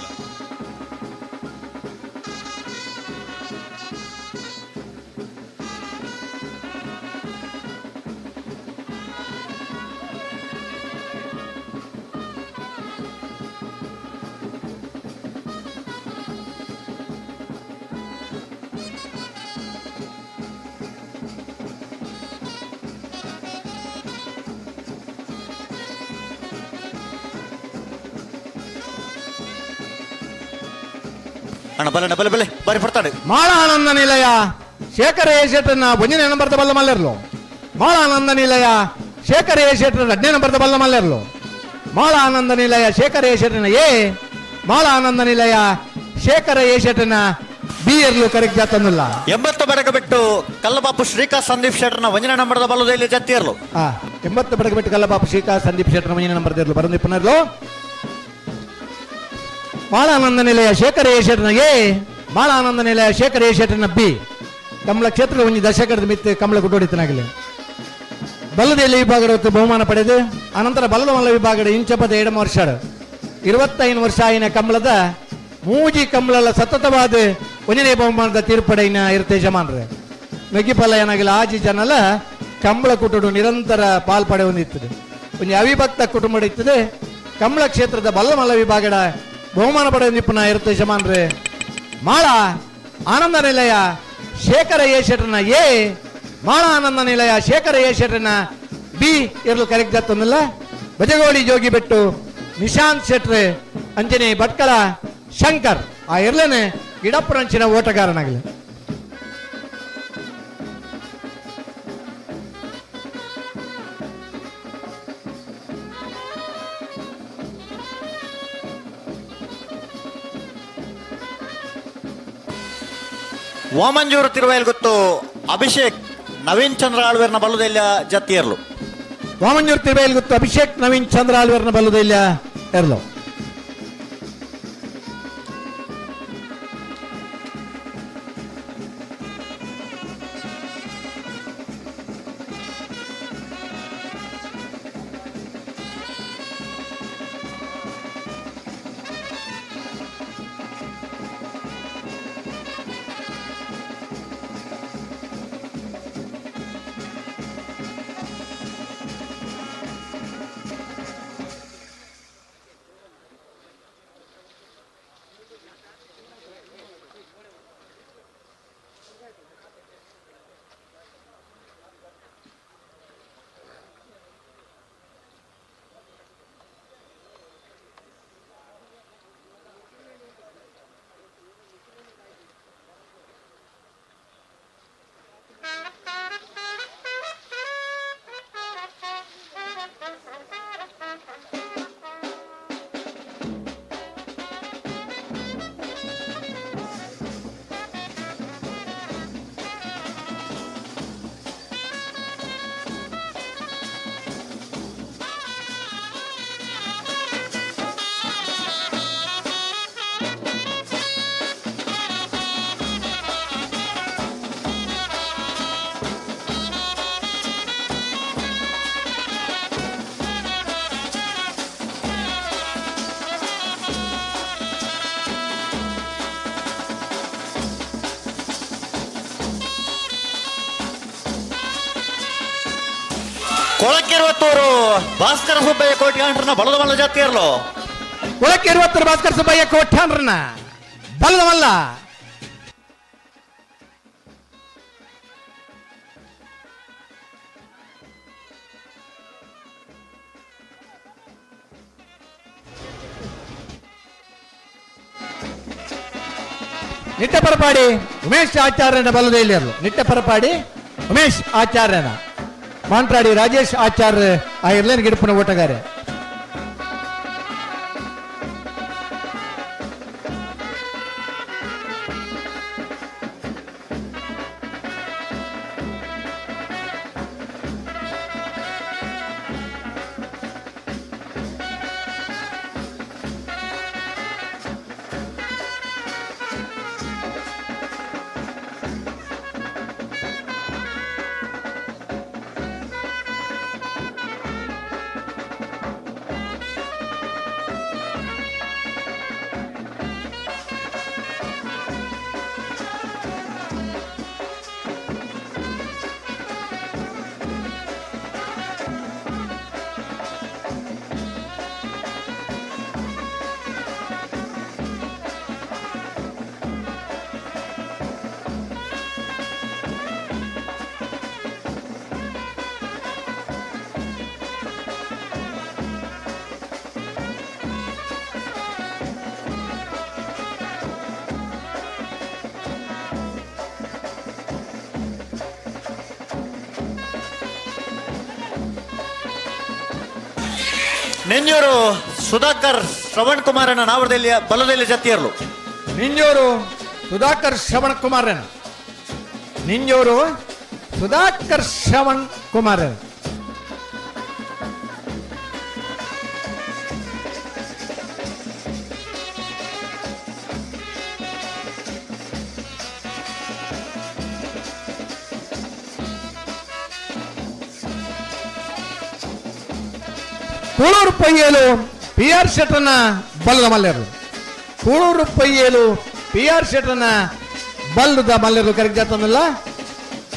ಅಣ್ಣ ಬಲೆ ಬಲೆ ಬಲೆ ಬಾರಿ ಪಡ್ತಾಳೆ. ಮಾಳಾನಂದ ನಿಲಯ ಶೇಖರ ಎ ಶೆಟ್ಟರ್ನ ಒಂದನೇ ನಂಬರ್ದ ಬಲ್ಲ ಮಲ್ಲೆರ್ಲು. ಮಾಳಾನಂದ ನಿಲಯ ಶೇಖರ ಎ ಶೆಟ್ಟರ್ 2ನೇ ನಂಬರ್ದ ಬಲ್ಲ ಮಲ್ಲೆರ್ಲು. ಮಾಳಾನಂದ ನಿಲಯ ಶೇಖರ ಎ ಶೆಟ್ಟರ್ನ ಎ, ಮಾಳಾನಂದ ನಿಲಯ ಶೇಖರ ಎ ಶೆಟ್ಟರ್ನ ಬಿ ಎರ್ಲು ಕರೆಕ್ಟ್ ಜಾತನ್ನುಲ್ಲ. 80 ಬಡಕ ಬಿಟ್ಟು ಕಲ್ಲಬಾಪು ಶ್ರೀಕಾಂತ್ ಸಂದೀಪ್ ಶೆಟ್ಟರ್ನ ಒಂದನೇ ನಂಬರ್ದ ಬಲ್ಲದಲ್ಲಿ ಜತ್ತಿ ಇರ್ಲು. 80 ಬಡಕ ಬಿಟ್ಟು ಕಲ್ಲಬಾಪು ಶ್ರೀಕಾಂತ್ ಸಂದೀಪ್ ಶೆಟ್ಟರ್ನ ಒಂದನೇ ನಂಬರ್ದ ಇರ್ಲು ಬರಂದಿ ಪುನರ್ಲು. ಮಾಳಾನಂದ ನಿಲಯ ಶೇಖರ ಎ ಶೆಟ್ಟರ್ನ ಎ, ಮಾಳಾನಂದ ನಿಲಯ ಶೇಖರ ಎ ಶೆಟ್ಟರ್ನ ಬಿ. ಕಮಲ ಕ್ಷೇತ್ರದ ಒಂದು ದಶಕದ ಮಿತ್ತು ಕಮಲ ಗುಡ್ಡೋಡಿತನಾಗಲಿ. ಬಲ್ಲದಲ್ಲಿ ವಿಭಾಗದ ಬಹುಮಾನ ಪಡೆದು ಅನಂತರ ಬಲ್ಲದ ಮಲ್ಲ ವಿಭಾಗದ ಇಂಚಪದ ಎಡಮ ವರ್ಷ 25 ವರ್ಷ ಆಯಿನ ಕಮಲದ ಮೂಜಿ ಕಮಲಲ್ಲ ಸತತವಾದ ಒಂದನೇ ಬಹುಮಾನದ ತೀರ್ಪಡೆಯಿನ ಇರುತ್ತೆ ಯಜಮಾನ್ರೆ. ಮೆಗ್ಗಿಪಲ್ಲ ಏನಾಗಿಲ್ಲ ಆಜಿ ಜನಲ ಕಂಬಳ ಕುಟುಂಬ ನಿರಂತರ ಪಾಲ್ಪಡೆ ಹೊಂದಿತ್ತದೆ. ಒಂದು ಅವಿಭಕ್ತ ಕುಟುಂಬ ಇರ್ತದೆ. ಕಮಲ ಕ್ಷೇತ್ರದ ಬಲ್ಲಮಲ್ಲ ವಿಭಾಗದ ಬಹುಮಾನ ಪಡೆದ ನಿಪುಣ ಇರುತ್ತೆ ಯಜಮಾನ್ರೆ. ಮಾಳ ಆನಂದ ನಿಲಯ ಶೇಖರ ಎ ಶೆಟ್ಟರ್ನ ಎ, ಮಾಳ ಆನಂದ ನಿಲಯ ಶೇಖರ ಎ ಶೆಟ್ಟರ್ನ ಬಿ ಇರಲು ಕರೆಕ್ಟ್ ಜಾತೊಂದಿಲ್ಲ. ಬಜಗೋಳಿ ಜೋಗಿಬೆಟ್ಟು ನಿಶಾಂತ್ ಶೆಟ್ರೆ ಅಂಜನಿ ಭಟ್ಕಳ ಶಂಕರ್ ಆ ಇರ್ಲೇನೆ ಗಿಡಪ್ಪರಂಚಿನ ಓಟಗಾರನಾಗಲಿ. ವಾಮಂಜೂರು ತಿರುವೈಲ್ ಗೊತ್ತು ಅಭಿಷೇಕ್ ನವೀನ್ ಚಂದ್ರ ಆಳ್ವೇರ್ನ ಬಲ್ಲದೆಲ್ಲ ಜತ್ತಿಯರ್ಲು. ವಾಮಂಜೂರು ತಿರುವೈಲ್ ಗೊತ್ತು ಅಭಿಷೇಕ್ ನವೀನ್ ಚಂದ್ರ ಆಳ್ವೇರ್ನ ಬಲ್ಲದೆಲ್ಲ ಎರ್ಲು. ಕೊಳಕ್ಕಿರುವತ್ತೂರು ಭಾಸ್ಕರ ಸುಬ್ಬಯ್ಯ ಕೋಟ್ಯಾಂಡ್ರನ್ನ ಬಲದ ಮಲ್ಲ ಜಾತಿಯರ್ಲು. ಕೊಳಕ್ಕಿರುವತ್ತೂರು ಭಾಸ್ಕರ ಸುಬ್ಬಯ್ಯ ಕೋಟ್ಯಾಂಡ್ರನ್ನ ಬಲದ ಮಲ್ಲ. ನಿಟ್ಟ ಪರಪಾಡಿ ಉಮೇಶ್ ಆಚಾರ್ಯನ ಬಲದೈಲಿಯರು. ನಿಟ್ಟ ಪರಪಾಡಿ ಉಮೇಶ್ ಆಚಾರ್ಯನ ಮಾಂಟ್ರಾಡಿ ರಾಜೇಶ್ ಆಚಾರ್ಯ ಆ ಇರ್ಲೇನ್ ಗಿಡಪನ ಓಟಗಾರೆ. ನಿಂಜೂರು ಸುಧಾಕರ್ ಶ್ರವಣ್ ಕುಮಾರನ ನಾವರದಲ್ಲಿ ಬಲದಲ್ಲಿ ಜತಿಯರ್ಲು. ನಿಂಜೂರು ಸುಧಾಕರ್ ಶ್ರವಣ್ ಕುಮಾರನ್. ನಿಂಜೂರು ಸುಧಾಕರ್ ಶ್ರವಣ್ ಕುಮಾರನ್. ಕೂಳೂರು ಪೊಯ್ಯೇಲು ಪಿ ಆರ್ ಶೆಟ್ಟರ್ನ ಬಲ್ಲದ ಮಲ್ಯರು. ಕೂಳೂರು ಪೊಯ್ಯೇಲು ಪಿ ಆರ್ ಶೆಟ್ಟರ್ನ ಬಲ್ಲದ ಮಲ್ಯರು ಕರೆಕ್ಟ್ ಜಾತನಲ್ಲ.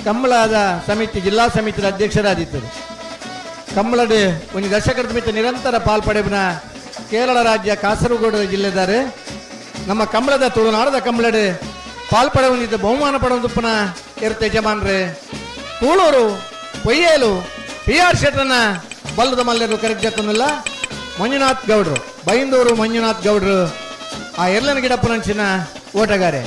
ಕಂಬಳದ ಸಮಿತಿ ಜಿಲ್ಲಾ ಸಮಿತಿಯ ಅಧ್ಯಕ್ಷರಾದಿದ್ದರು. ಕಂಬಳದ ಒಂದು ದಶಕದ ಮಿತ್ತ ನಿರಂತರ ಪಾಲ್ಪಡೆಬಿನ ಕೇರಳ ರಾಜ್ಯ ಕಾಸರಗೋಡು ಜಿಲ್ಲೆದಾರೆ ನಮ್ಮ ಕಂಬಳದ ತುಳುನಾಡದ ಕಂಬಳಡೆ ಪಾಲ್ಪಡೆ ಹೊಂದಿದ್ದ ಬಹುಮಾನ ಪಡೆದುಪ್ಪನ ಇರುತ್ತೆ ಯಜಮಾನ್ರೆ. ಕೂಳೂರು ಪೊಯ್ಯೇಲು ಪಿ ಆರ್ ಶೆಟ್ಟರ್ನ ಬಲ್ಲದ ಮಲ್ಯರು ಕರೆಕ್ಟ್ ಜಾತನಲ್ಲ. ಮಂಜುನಾಥ್ ಗೌಡ್ರು ಬೈಂದೂರು ಮಂಜುನಾಥ್ ಗೌಡ್ರು ಆ ಎರ್ಲನ ಗಿಡಪ್ಪನಂಚಿನ ಓಟಗಾರೆ.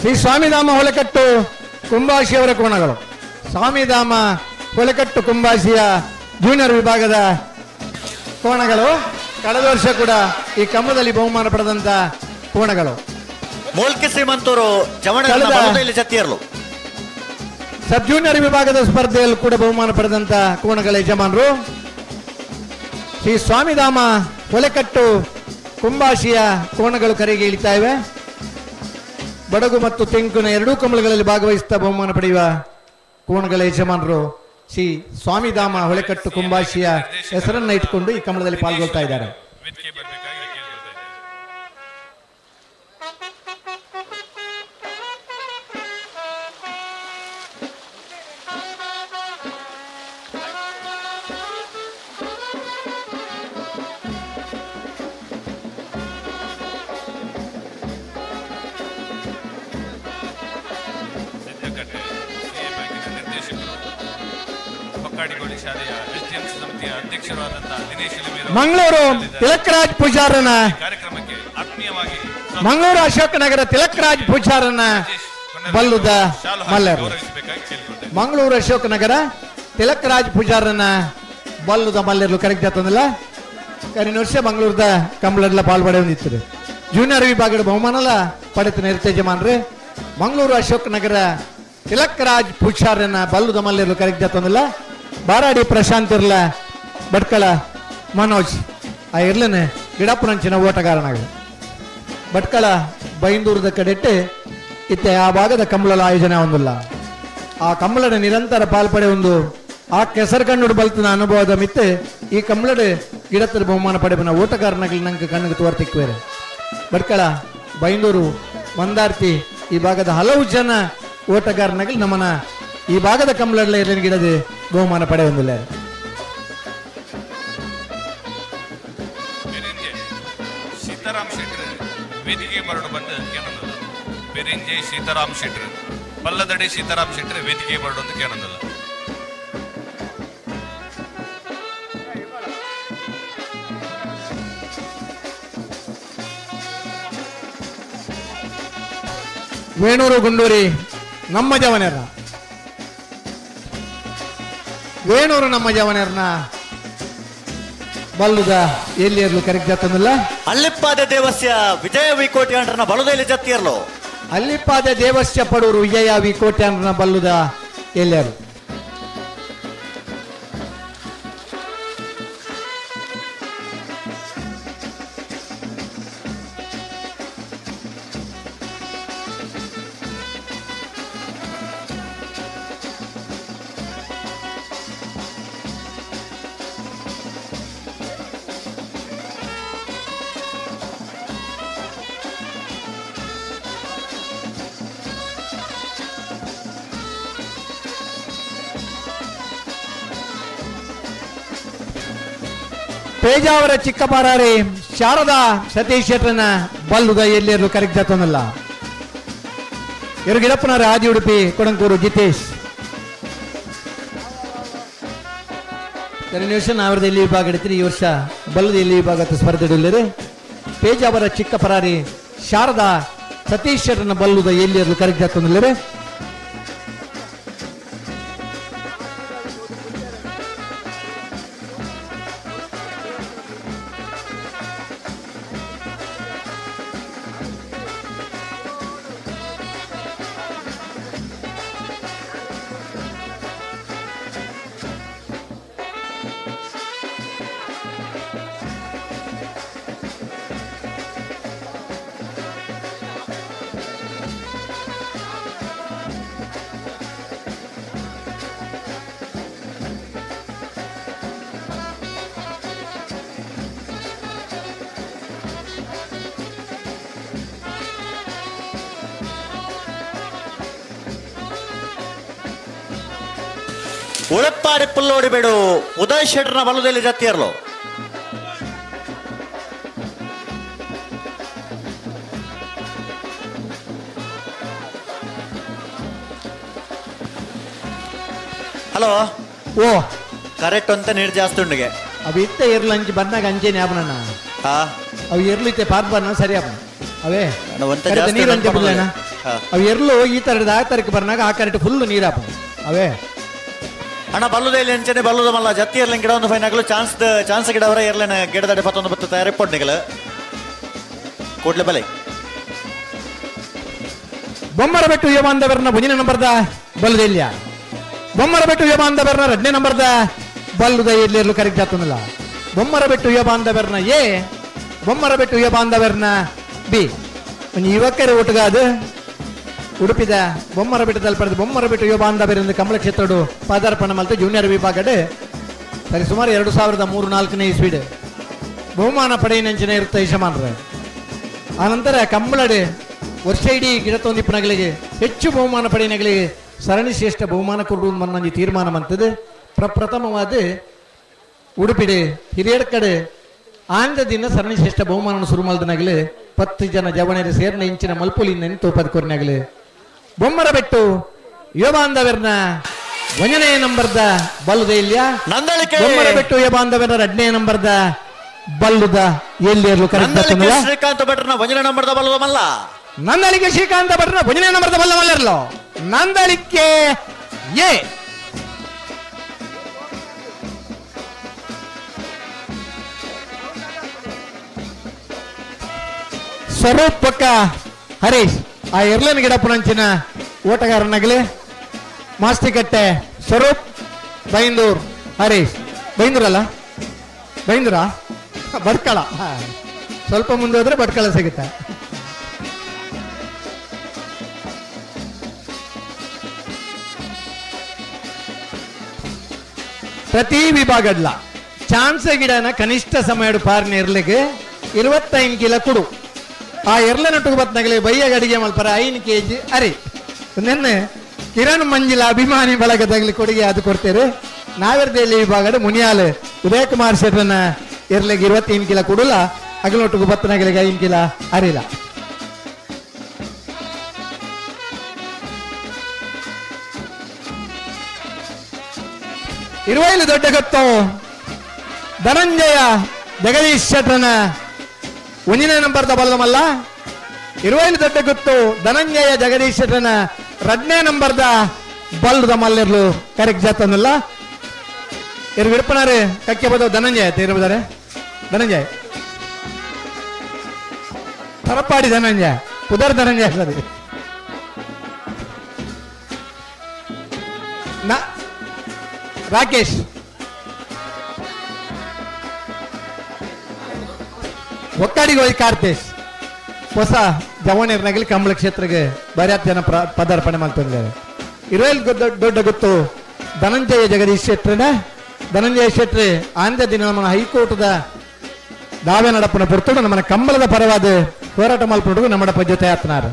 ಶ್ರೀ ಸ್ವಾಮಿಧಾಮ ಹೊಲೆಕಟ್ಟು ಕುಂಬಾಶಿಯವರ ಕೋಣಗಳು. ಸ್ವಾಮಿಧಾಮ ಹೊಲೆಕಟ್ಟು ಕುಂಬಾಶಿಯ ಜೂನಿಯರ್ ವಿಭಾಗದ ಕೋಣಗಳು ಕಳೆದ ವರ್ಷ ಕೂಡ ಈ ಕಂಬದಲ್ಲಿ ಬಹುಮಾನ ಪಡೆದಂತ ಕೋಣಗಳು. ಮೋಲ್ಕೆ ಶ್ರೀಮಂತರು ಜವಣ ಸಬ್ ಜೂನಿಯರ್ ವಿಭಾಗದ ಸ್ಪರ್ಧೆಯಲ್ಲೂ ಕೂಡ ಬಹುಮಾನ ಪಡೆದಂತ ಕೋಣಗಳ ಯಜಮಾನರು ಶ್ರೀ ಸ್ವಾಮಿಧಾಮ ಹೊಲೆಕಟ್ಟು ಕುಂಬಾಶಿಯ ಕೋಣಗಳು ಕರೆಗೆ ಇಳಿತಾ ಇವೆ. ಬಡಗು ಮತ್ತು ತೆಂಕುನ ಎರಡೂ ಕಂಬಳಗಳಲ್ಲಿ ಭಾಗವಹಿಸುತ್ತಾ ಬಹುಮಾನ ಪಡೆಯುವ ಕೋಣಗಳ ಯಜಮಾನರು ಶ್ರೀ ಸ್ವಾಮಿಧಾಮ ಹೊಳೆಕಟ್ಟು ಕುಂಬಾಶಿಯ ಹೆಸರನ್ನ ಇಟ್ಟುಕೊಂಡು ಈ ಕಂಬಳದಲ್ಲಿ ಪಾಲ್ಗೊಳ್ತಾ ಇದ್ದಾರೆ. ಮಂಗಳೂರು ತಿಲಕರಾಜ್ ಪೂಜಾರನ ಕಾರ್ಯಕ್ರಮಕ್ಕೆ ಆತ್ಮೀಯವಾಗಿ ಮಂಗಳೂರು ಅಶೋಕನಗರ ತಿಲಕರಾಜ್ ಪೂಜಾರನ ಬಲ್ಲುದ ಮಲ್ಲರು. ಮಂಗಳೂರು ಅಶೋಕನಗರ ತಿಲಕರಾಜ್ ಪೂಜಾರನ ಬಲ್ಲುದ ಮಲ್ಲರು ಕರೆಕ್ಟ್ ಆತಂದಿಲ್ಲ. ಕರಿನ ವರ್ಷ ಮಂಗಳೂರದ ಕಂಬಳಲ್ಲ ಪಾಲ್ಪಡೆ ಹೊಂದಿತ್ತು. ಜೂನಿಯರ್ ವಿಭಾಗದ ಬಹುಮಾನಲ್ಲ ಪಡೆತ ಯಜಮಾನ್ರಿ. ಮಂಗಳೂರು ಅಶೋಕನಗರ ತಿಲಕರಾಜ್ ಪೂಜಾರನ ಬಲ್ಲುದ ಮಲ್ಲರು ಕರೆಕ್ಟ್ ಆತಂದಿಲ್ಲ. ಬಾರಾಡಿ ಪ್ರಶಾಂತ್ ಇರ್ಲ ಭಟ್ಕಳ ಮನೋಜ್ ಆ ಇರ್ಲನೆ ಗಿಡಪ್ಪನಂಚಿನ ಓಟಗಾರನಾಗ. ಭಟ್ಕಳ ಬೈಂದೂರದ ಕಡೆಟ್ ಇತ್ತೆ ಆ ಭಾಗದ ಕಂಬಳದ ಆಯೋಜನೆ ಒಂದಿಲ್ಲ. ಆ ಕಂಬಳದ ನಿರಂತರ ಪಾಲ್ಪಡೆ ಒಂದು ಆ ಕೆಸರು ಕಣ್ಣುಡು ಬಲ್ತನ ಅನುಭವದ ಮಿತ್ತೆ ಈ ಕಂಬಳಡು ಗಿಡತ್ತರ ಬಹುಮಾನ ಪಡೆಪನ ಓಟಗಾರನಗಳು ನಂಗೆ ಕಣ್ಣಿಗೆ ತೋರ್ತಿಕ್ವೇರೆ. ಭಟ್ಕಳ ಬೈಂದೂರು ಮಂದಾರ್ತಿ ಈ ಭಾಗದ ಹಲವು ಜನ ಓಟಗಾರನಗಳು ನಮ್ಮನ ಈ ಭಾಗದ ಕಂಬಳಡ್ಲ ಇರಲಿನ ಗಿಡದ ಬಹುಮಾನ ಪಡೆಯೊಂದಿಲ್ಲ. ಸೀತಾರಾಮ್ ಶೆಟ್ಟರ್ ವೇದಿಕೆ ಬರಡು ಬಂದು ಕೇಳಂದಲ್ಲ. ಬೆರಿಂಜೆ ಸೀತಾರಾಮ್ ಶೆಟ್ಟರ್, ಪಲ್ಲದಡಿ ಸೀತಾರಾಮ್ ಶೆಟ್ಟರ್ ವೇದಿಕೆ ಬರಡು ಅಂತ ಕೇಳಂದಲ್ಲ. ವೇಣೂರು ಗುಂಡೂರಿ ನಮ್ಮ ಜವನೆರ, ವೇಣೂರು ನಮ್ಮ ಜವನೆರ್ನ ಬಲ್ಲುದ ಎಲ್ಲಿ ಕರೆಕ್ಟ್ ಜಾತಂದಿಲ್ಲ. ಅಲ್ಲಿಪ್ಪಾದ ದೇವಸ್ಯ ವಿಜಯ ವಿ ಕೋಟ್ಯಾಂಡ್ರನ ಬಲುದೆಯಲ್ಲಿ ಜತ್ತಿಯರ್ಲು. ಅಲ್ಲಿಪ್ಪಾದ ದೇವಸ್ಯ ಪಡೂರು ವಿಜಯ ವಿ ಕೋಟ್ಯಾಂಡ್ರನ ಬಲ್ಲುದ ಎಲ್ಲರು. ಪೇಜಾವರ ಚಿಕ್ಕಬಾರಾರಿ ಶಾರದಾ ಸತೀಶ್ ಶೆಟ್ಟರನ ಬಲ್ಲುದ ಎಲ್ಲಿಯರು ಕರೆಕ್ಟ್ ಜಾತನಲ್ಲ. ಇವರು ಗಿಡಪ್ಪನವರ ಆದಿ ಉಡುಪಿ ಕೊಡಂಕೂರು ಜಿತೇಶ್. ಕರೆನ ವರ್ಷ ನಾವರದ ಎಲ್ಲಿ ವಿಭಾಗ ಹಿಡಿತೀರಿ, ಈ ವರ್ಷ ಬಲ್ಲದ ಎಲ್ಲಿ ವಿಭಾಗ ಸ್ಪರ್ಧೆ ಇಡಲಿದೆ. ಪೇಜಾವರ ಚಿಕ್ಕಪರಾರಿ ಶಾರದಾ ಸತೀಶ್ ಶೆಟ್ಟರನ ಬಲ್ಲುದ ಎಲ್ಲಿಯರು ಕರೆಕ್ಟ್ ಜಾತನಲ್ಲಿದೆ. ಉಳಪ್ಪಾಡಿ ಪುಲ್ಲೋಡಿ ಬೇಡು ಉದಯ್ ಶೆಟ್ಟರ್ನ ಬಲದಲ್ಲಿ ಜತ್ತಿಯರ್ಲು. ಹಲೋ ಓ ಕರೆಕ್ಟ್ ಅಂತ ನೀರು ಜಾಸ್ತಿ ಉಂಡಿಗೆ. ಅವು ಇತ್ತ ಎರ್ಲು ಅಂಚಿ ಬಂದಾಗ ಅಂಚೆ ಜ್ಞಾಪನ. ಅವು ಎರ್ಲು ಇತ್ತೆ ಪಾರ್ ಬರ್ನ ಸರಿ ಅಪ್ಪ. ಅವೇ ನೀರು ಅಂಚೆ ಬಿಡ್ಲೇನ. ಅವು ಎರ್ಲು ಈ ತರದ ಆ ತರಕ್ಕೆ ಬರ್ನಾಗ ಆ ಕರೆಕ್ಟ್ ಫುಲ್ ನೀರಾಪ ಅವೇ. ಅಣ್ಣ ಬಲ್ಲುದ ಅಂಚನೆ ಬಲ್ಲುದ ಮಲ್ಲ ಜತ್ತಿ ಇರ್ಲಿನ ಗಿಡ ಒಂದು ಫೈನ್ ಆಗಲು ಚಾನ್ಸ್ ಚಾನ್ಸ್ ಗಿಡವರ ಇರ್ಲೇನ ಗಿಡದಡಿ ಪತ್ತೊಂದು ಬತ್ತು ತಯಾರಿ ಪೊಡ್ನಿಗಲು ಕೂಡ್ಲೆ ಬಲೆ. ಬೊಮ್ಮರ ಬೆಟ್ಟು ಯುವಾಂದವರ್ನ ಮುಂದಿನ ನಂಬರ್ದ ಬಲ್ಲುದೆಲ್ಲಿಯ. ಬೊಮ್ಮರ ಬೆಟ್ಟು ಯುವಾಂದವರ್ನ ಎರಡನೇ ನಂಬರ್ದ ಬಲ್ಲುದ ಎಲ್ಲಿರಲು ಕರೆಕ್ಟ್ ಜಾತನಲ್ಲ. ಬೊಮ್ಮರ ಬೆಟ್ಟು ಯುವಾಂದವರ್ನ ಎ, ಬೊಮ್ಮರ ಬೆಟ್ಟು ಯುವಾಂದವರ್ನ ಬಿ. ಒಂದು ಯುವಕರ ಒಟ್ಟುಗಾದು ಉಡುಪಿದ ಬೊಮ್ಮರ ಬೆಟ್ಟದಲ್ಲಿ ಪಡೆದು ಬೊಮ್ಮರ ಬೆಟ್ಟು ಯುವ ಬಾಂಧವರಿಂದ ಕಮಲ ಕ್ಷೇತ್ರಡು ಪಾದಾರ್ಪಣೆ ಮಲ್ತು ಜೂನಿಯರ್ ವಿಭಾಗಡೆ ಸರಿ ಸುಮಾರು 2003-4ನೇ ಇಸ್ವಿಡ್ ಬಹುಮಾನ ಪಡೆಯಿನಂಚಿನ ಇರುತ್ತೆ ಯಜಮಾನ್ರೆ. ಆನಂತರ ಕಂಬಳಡೆ ವರ್ಷ ಇಡೀ ಗಿಡ ತೊಂದಿಪ್ಪನಗಳಿಗೆ ಹೆಚ್ಚು ಬಹುಮಾನ ಪಡೆಯಿನಗಳಿಗೆ ಸರಣಿ ಶ್ರೇಷ್ಠ ಬಹುಮಾನ ಕೊಡುವುದು ಮನ್ನೊಂದು ತೀರ್ಮಾನ ಮಂತದೆ. ಪ್ರಪ್ರಥಮವಾದ ಉಡುಪಿಡೆ ಹಿರಿಯರ ಕಡೆ ಆಂದ ದಿನ ಸರಣಿ ಶ್ರೇಷ್ಠ ಬಹುಮಾನ ಶುರು ಮಲ್ದನಾಗಲಿ 10 ಜನ ಜವಣರು ಸೇರ್ನ ಇಂಚಿನ ಮಲ್ಪುಲಿಂದ ತೋಪದ ಕೊರ್ನಾಗಲಿ. ಬೊಮ್ಮರ ಬೆಟ್ಟು ಯುವ ಬಾಂಧವರ್ನ ಒಂದನೇ ನಂಬರ್ದ ಬಲ್ಲುದ ಇಲ್ಲಿಯ. ಬೊಮ್ಮರ ಬೆಟ್ಟು ಯುವ ಬಾಂಧವರ್ನ ಎರಡನೇ ನಂಬರ್ದ ಬಲ್ಲುದ ಎಲ್ಲಿಯರ್ಲು ಕರೆಕ್ಟ್. ಶ್ರೀಕಾಂತ ಭಟ್ರನ ಒಂದನೇ ನಂಬರ್ದ ಬಲ್ಲುದ ಮಲ್ಲ. ನಂದಳಿಕೆ ಶ್ರೀಕಾಂತ ಭಟ್ರನ ಒಂದನೇ ನಂಬರ್ದ ಬಲ್ಲ ಮಲ್ಲರ್ಲೋ. ನಂದಳಿಕೆ ಎ. ಸ್ವರೂಪ್ ಪಕ್ಕ ಹರೀಶ್ ಆ ಎರ್ಲನ್ ಗಿಡಪ್ಪನಂಚಿನ ಓಟಗಾರನಾಗಲಿ. ಮಾಸ್ತಿಕಟ್ಟೆ ಸ್ವರೂಪ್ ಬೈಂದೂರ್ ಹರೀಶ್. ಬೈಂದೂರಲ್ಲ, ಬೈಂದೂರ ಭಟ್ಕಳ. ಸ್ವಲ್ಪ ಮುಂದೆ ಹೋದ್ರೆ ಭಟ್ಕಳ ಸಿಗುತ್ತೆ. ಪ್ರತಿ ವಿಭಾಗಡ್ಲ ಚಾನ್ಸ್ ಗಿಡನ ಕನಿಷ್ಠ ಸಮಯಡು ಪಾರ್ನ ಇರ್ಲಿಗೆ 25 ಕಿಲೋ ಕುಡು. ಆ ಎರ್ಲ ನಟ್ಟುಗು ಬತ್ನಗಲೆ ಬಯ್ಯ ಅಡಿಗೆ ಮಲ್ಪರ 5 ಕೆಜಿ ಅರಿ. ನಿನ್ನೆ ಕಿರಣ್ ಮಂಜಿಲ ಅಭಿಮಾನಿ ಬಳಗದಾಗಲಿ ಕೊಡುಗೆ ಅದು ಕೊಡ್ತೇವೆ. ನಾವೆರ್ದೆಯಲ್ಲಿ ವಿಭಾಗದ ಮುನಿಯಾಲ್ ಉದಯ ಕುಮಾರ್ ಶೆಟ್ಟನ ಎರ್ಲಿಗೆ 25 ಕಿಲೋ ಕೊಡಲ್ಲ, ಅಗಲೊಟ್ಟಿಗೆ ಬತ್ತನಗಲಿಗೆ 5 ಕಿಲೋ ಅರಿಲ್ಲ. ಇರುವೈಲು ದೊಡ್ಡ ಗೊತ್ತು ಧನಂಜಯ ಜಗದೀಶ್ ಶೆಟ್ಟನ ಒಂದನೇ ನಂಬರ್ದ ಬಲ್ಲಮಲ್ಲ. ಇರುವೈಲು ದೊಡ್ಡ ಗೊತ್ತು ಧನಂಜಯ ಜಗದೀಶ್ ಶೆಟ್ಟನ 2ನೇ ನಂಬರ್ದ ಬಲ್ಲದ ಮಲ್ಲಿರ್ಲು ಕರೆಕ್ಟ್ ಜಾತನಲ್ಲ. ಇರು ವಿಡಪನಾರೆ ಕಕ್ಕೆ ಬದ ಧನಂಜಯ ತೀರುವುದಾರೆ ಧನಂಜಯ ತರಪಾಡಿ ಧನಂಜಯ ಉದರ್ ಧನಂಜಯ ಸರಿ ರಾಕೇಶ್ ಒಕ್ಕಾಡಿಗೆ ಕಾರ್ತೇಶ್ ಹೊಸ ಜವಣೀರ್ನಗಲಿ ಕಂಬಳ ಕ್ಷೇತ್ರಕ್ಕೆ ಬರ್ಯಾತ್ ಜನ ಪದಾರ್ಪಣೆ ಮಾಡ್ತಿದ್ದಾರೆ. ಇರುವೈಲ್ ದೊಡ್ಡ ಗೊತ್ತು ಧನಂಜಯ ಜಗದೀಶ್ ಶೆಟ್ಟರ್ನ. ಧನಂಜಯ ಶೆಟ್ರಿ ಆಂಧ್ರ ದಿನ ನಮ್ಮ ಹೈಕೋರ್ಟ್ದ ದಾವೆ ನಡಪನ ಪುರ್ತುಡು ನಮ್ಮನ ಕಂಬಳದ ಪರವಾದ ಹೋರಾಟ ಮಲ್ಪುಂಡು ನಮ್ಮಡಪ್ಪ ಜೊತೆ ಆತ್ನಾರು.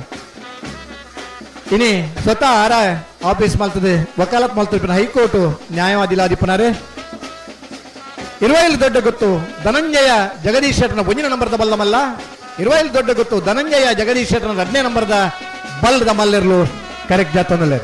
ಇನಿ ಸ್ವತಃ ಆರ ಆಫೀಸ್ ಮಲ್ತದೆ ವಕಾಲತ್ ಮಲ್ತದೆ ಹೈಕೋರ್ಟ್ ನ್ಯಾಯವಾದಿಲಾದಿಪನಾರೆ. ಇರುವೈಲ್ ದೊಡ್ಡ ಗೊತ್ತು ಧನಂಜಯ ಜಗದೀಶ್ ಶೆಟ್ಟರ್ನ 1ನೇ ನಂಬರ್ದ ಬಲ್ಲಮಲ್ಲ. ಇರುವೈಲ್ ದೊಡ್ಡ ಗೊತ್ತು ಧನಂಜಯ ಜಗದೀಶ್ ಶೆಟ್ಟರ್ನ 2ನೇ ನಂಬರ್ದ ಬಲ್ಲದ ಮಲ್ಲಿರ್ಲು ಕರೆಕ್ಟ್ ಜಾತನಲ್ಲೇ.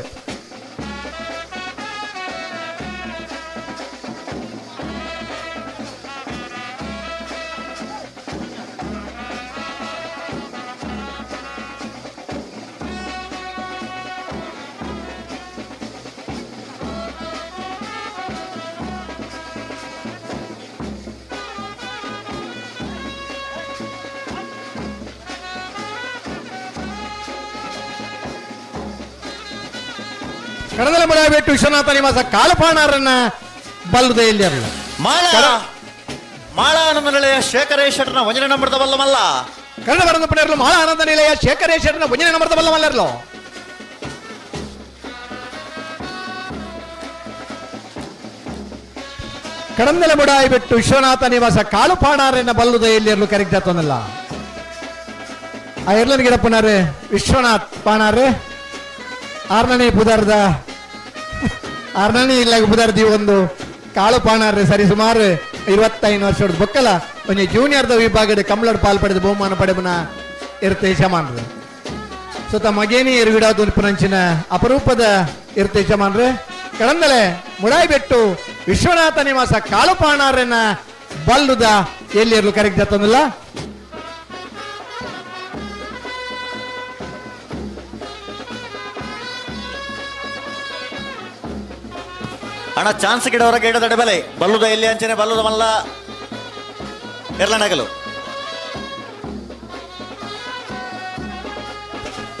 ಕಡದಲ ವಿಶ್ವನಾಥ ನಿವಾಸ ಕಾಲಪಾಣಾರನ್ನ ಬಲ್ಲದೆ ಇಲ್ಲಿ ಮಾಳ ಆನಂದ ನಿಲಯ ಶೇಖರೇಶ್ವರನ ಒಂದನೇ ನಂಬರ್ದ ಬಲ್ಲಮಲ್ಲ. ಕನ್ನಡ ಬರದ ಪಡೆಯಲು ಮಾಳ ಆನಂದ ನಿಲಯ ಶೇಖರೇಶ್ವರನ ಒಂದನೇ ನಂಬರ್ದ ಬಲ್ಲಮಲ್ಲರ್ಲು. ಕಡಂದಲ ಮುಡಾಯಿ ಬಿಟ್ಟು ವಿಶ್ವನಾಥ ನಿವಾಸ ಕಾಲುಪಾಣಾರನ್ನ ಬಲ್ಲದೆ ಎಲ್ಲಿರಲು ಕರೆಕ್ಟ್ ಆತನಲ್ಲ. ಆ ಎರ್ಲನ್ ಗಿಡಪ್ಪನಾರೆ ವಿಶ್ವನಾಥ್ ಪಾಣಾರೆ ಆರ್ನನೇ ಪುದರ್ದ ಆರ್ನನೇ ಇಲ್ಲ ಪುದರ್ದಿ ಒಂದು ಕಾಳು ಪಾಣಾರ್ರೆ ಸರಿ ಸುಮಾರು 25 ವರ್ಷದ ಬೊಕ್ಕಲ ಒಂಜಿ ಜೂನಿಯರ್ದ ವಿಭಾಗದ ಕಮಲಡ್ ಪಾಲ್ ಪಡೆದ ಬಹುಮಾನ ಪಡೆಬನ ಇರ್ತೆ ಯಜಮಾನ್ರು. ಸುತ್ತ ಮಗೇನಿ ಎರುಗಿಡೋದು ಪುನಂಚಿನ ಅಪರೂಪದ ಇರ್ತೆ ಯಜಮಾನ್ರೆ. ಕಡಂದಲೆ ಮುಡಾಯಿ ಬೆಟ್ಟು ವಿಶ್ವನಾಥ ನಿವಾಸ ಕಾಳು ಪಾಣಾರನ್ನ ಬಲ್ಲುದ ಎಲ್ಲಿ ಕರೆಕ್ಟ್ ಜಾತನಲ್ಲ. ಅಣ್ಣ ಚಾನ್ಸ್ ಗಿಡವರ ಗಿಡದ ಬೆಲೆ ಬಲ್ಲುದ ಎಲ್ಲಿ ಅಂಚನೆ ಬಲ್ಲುದ ಮಲ್ಲ ಎರಲನಗಲು.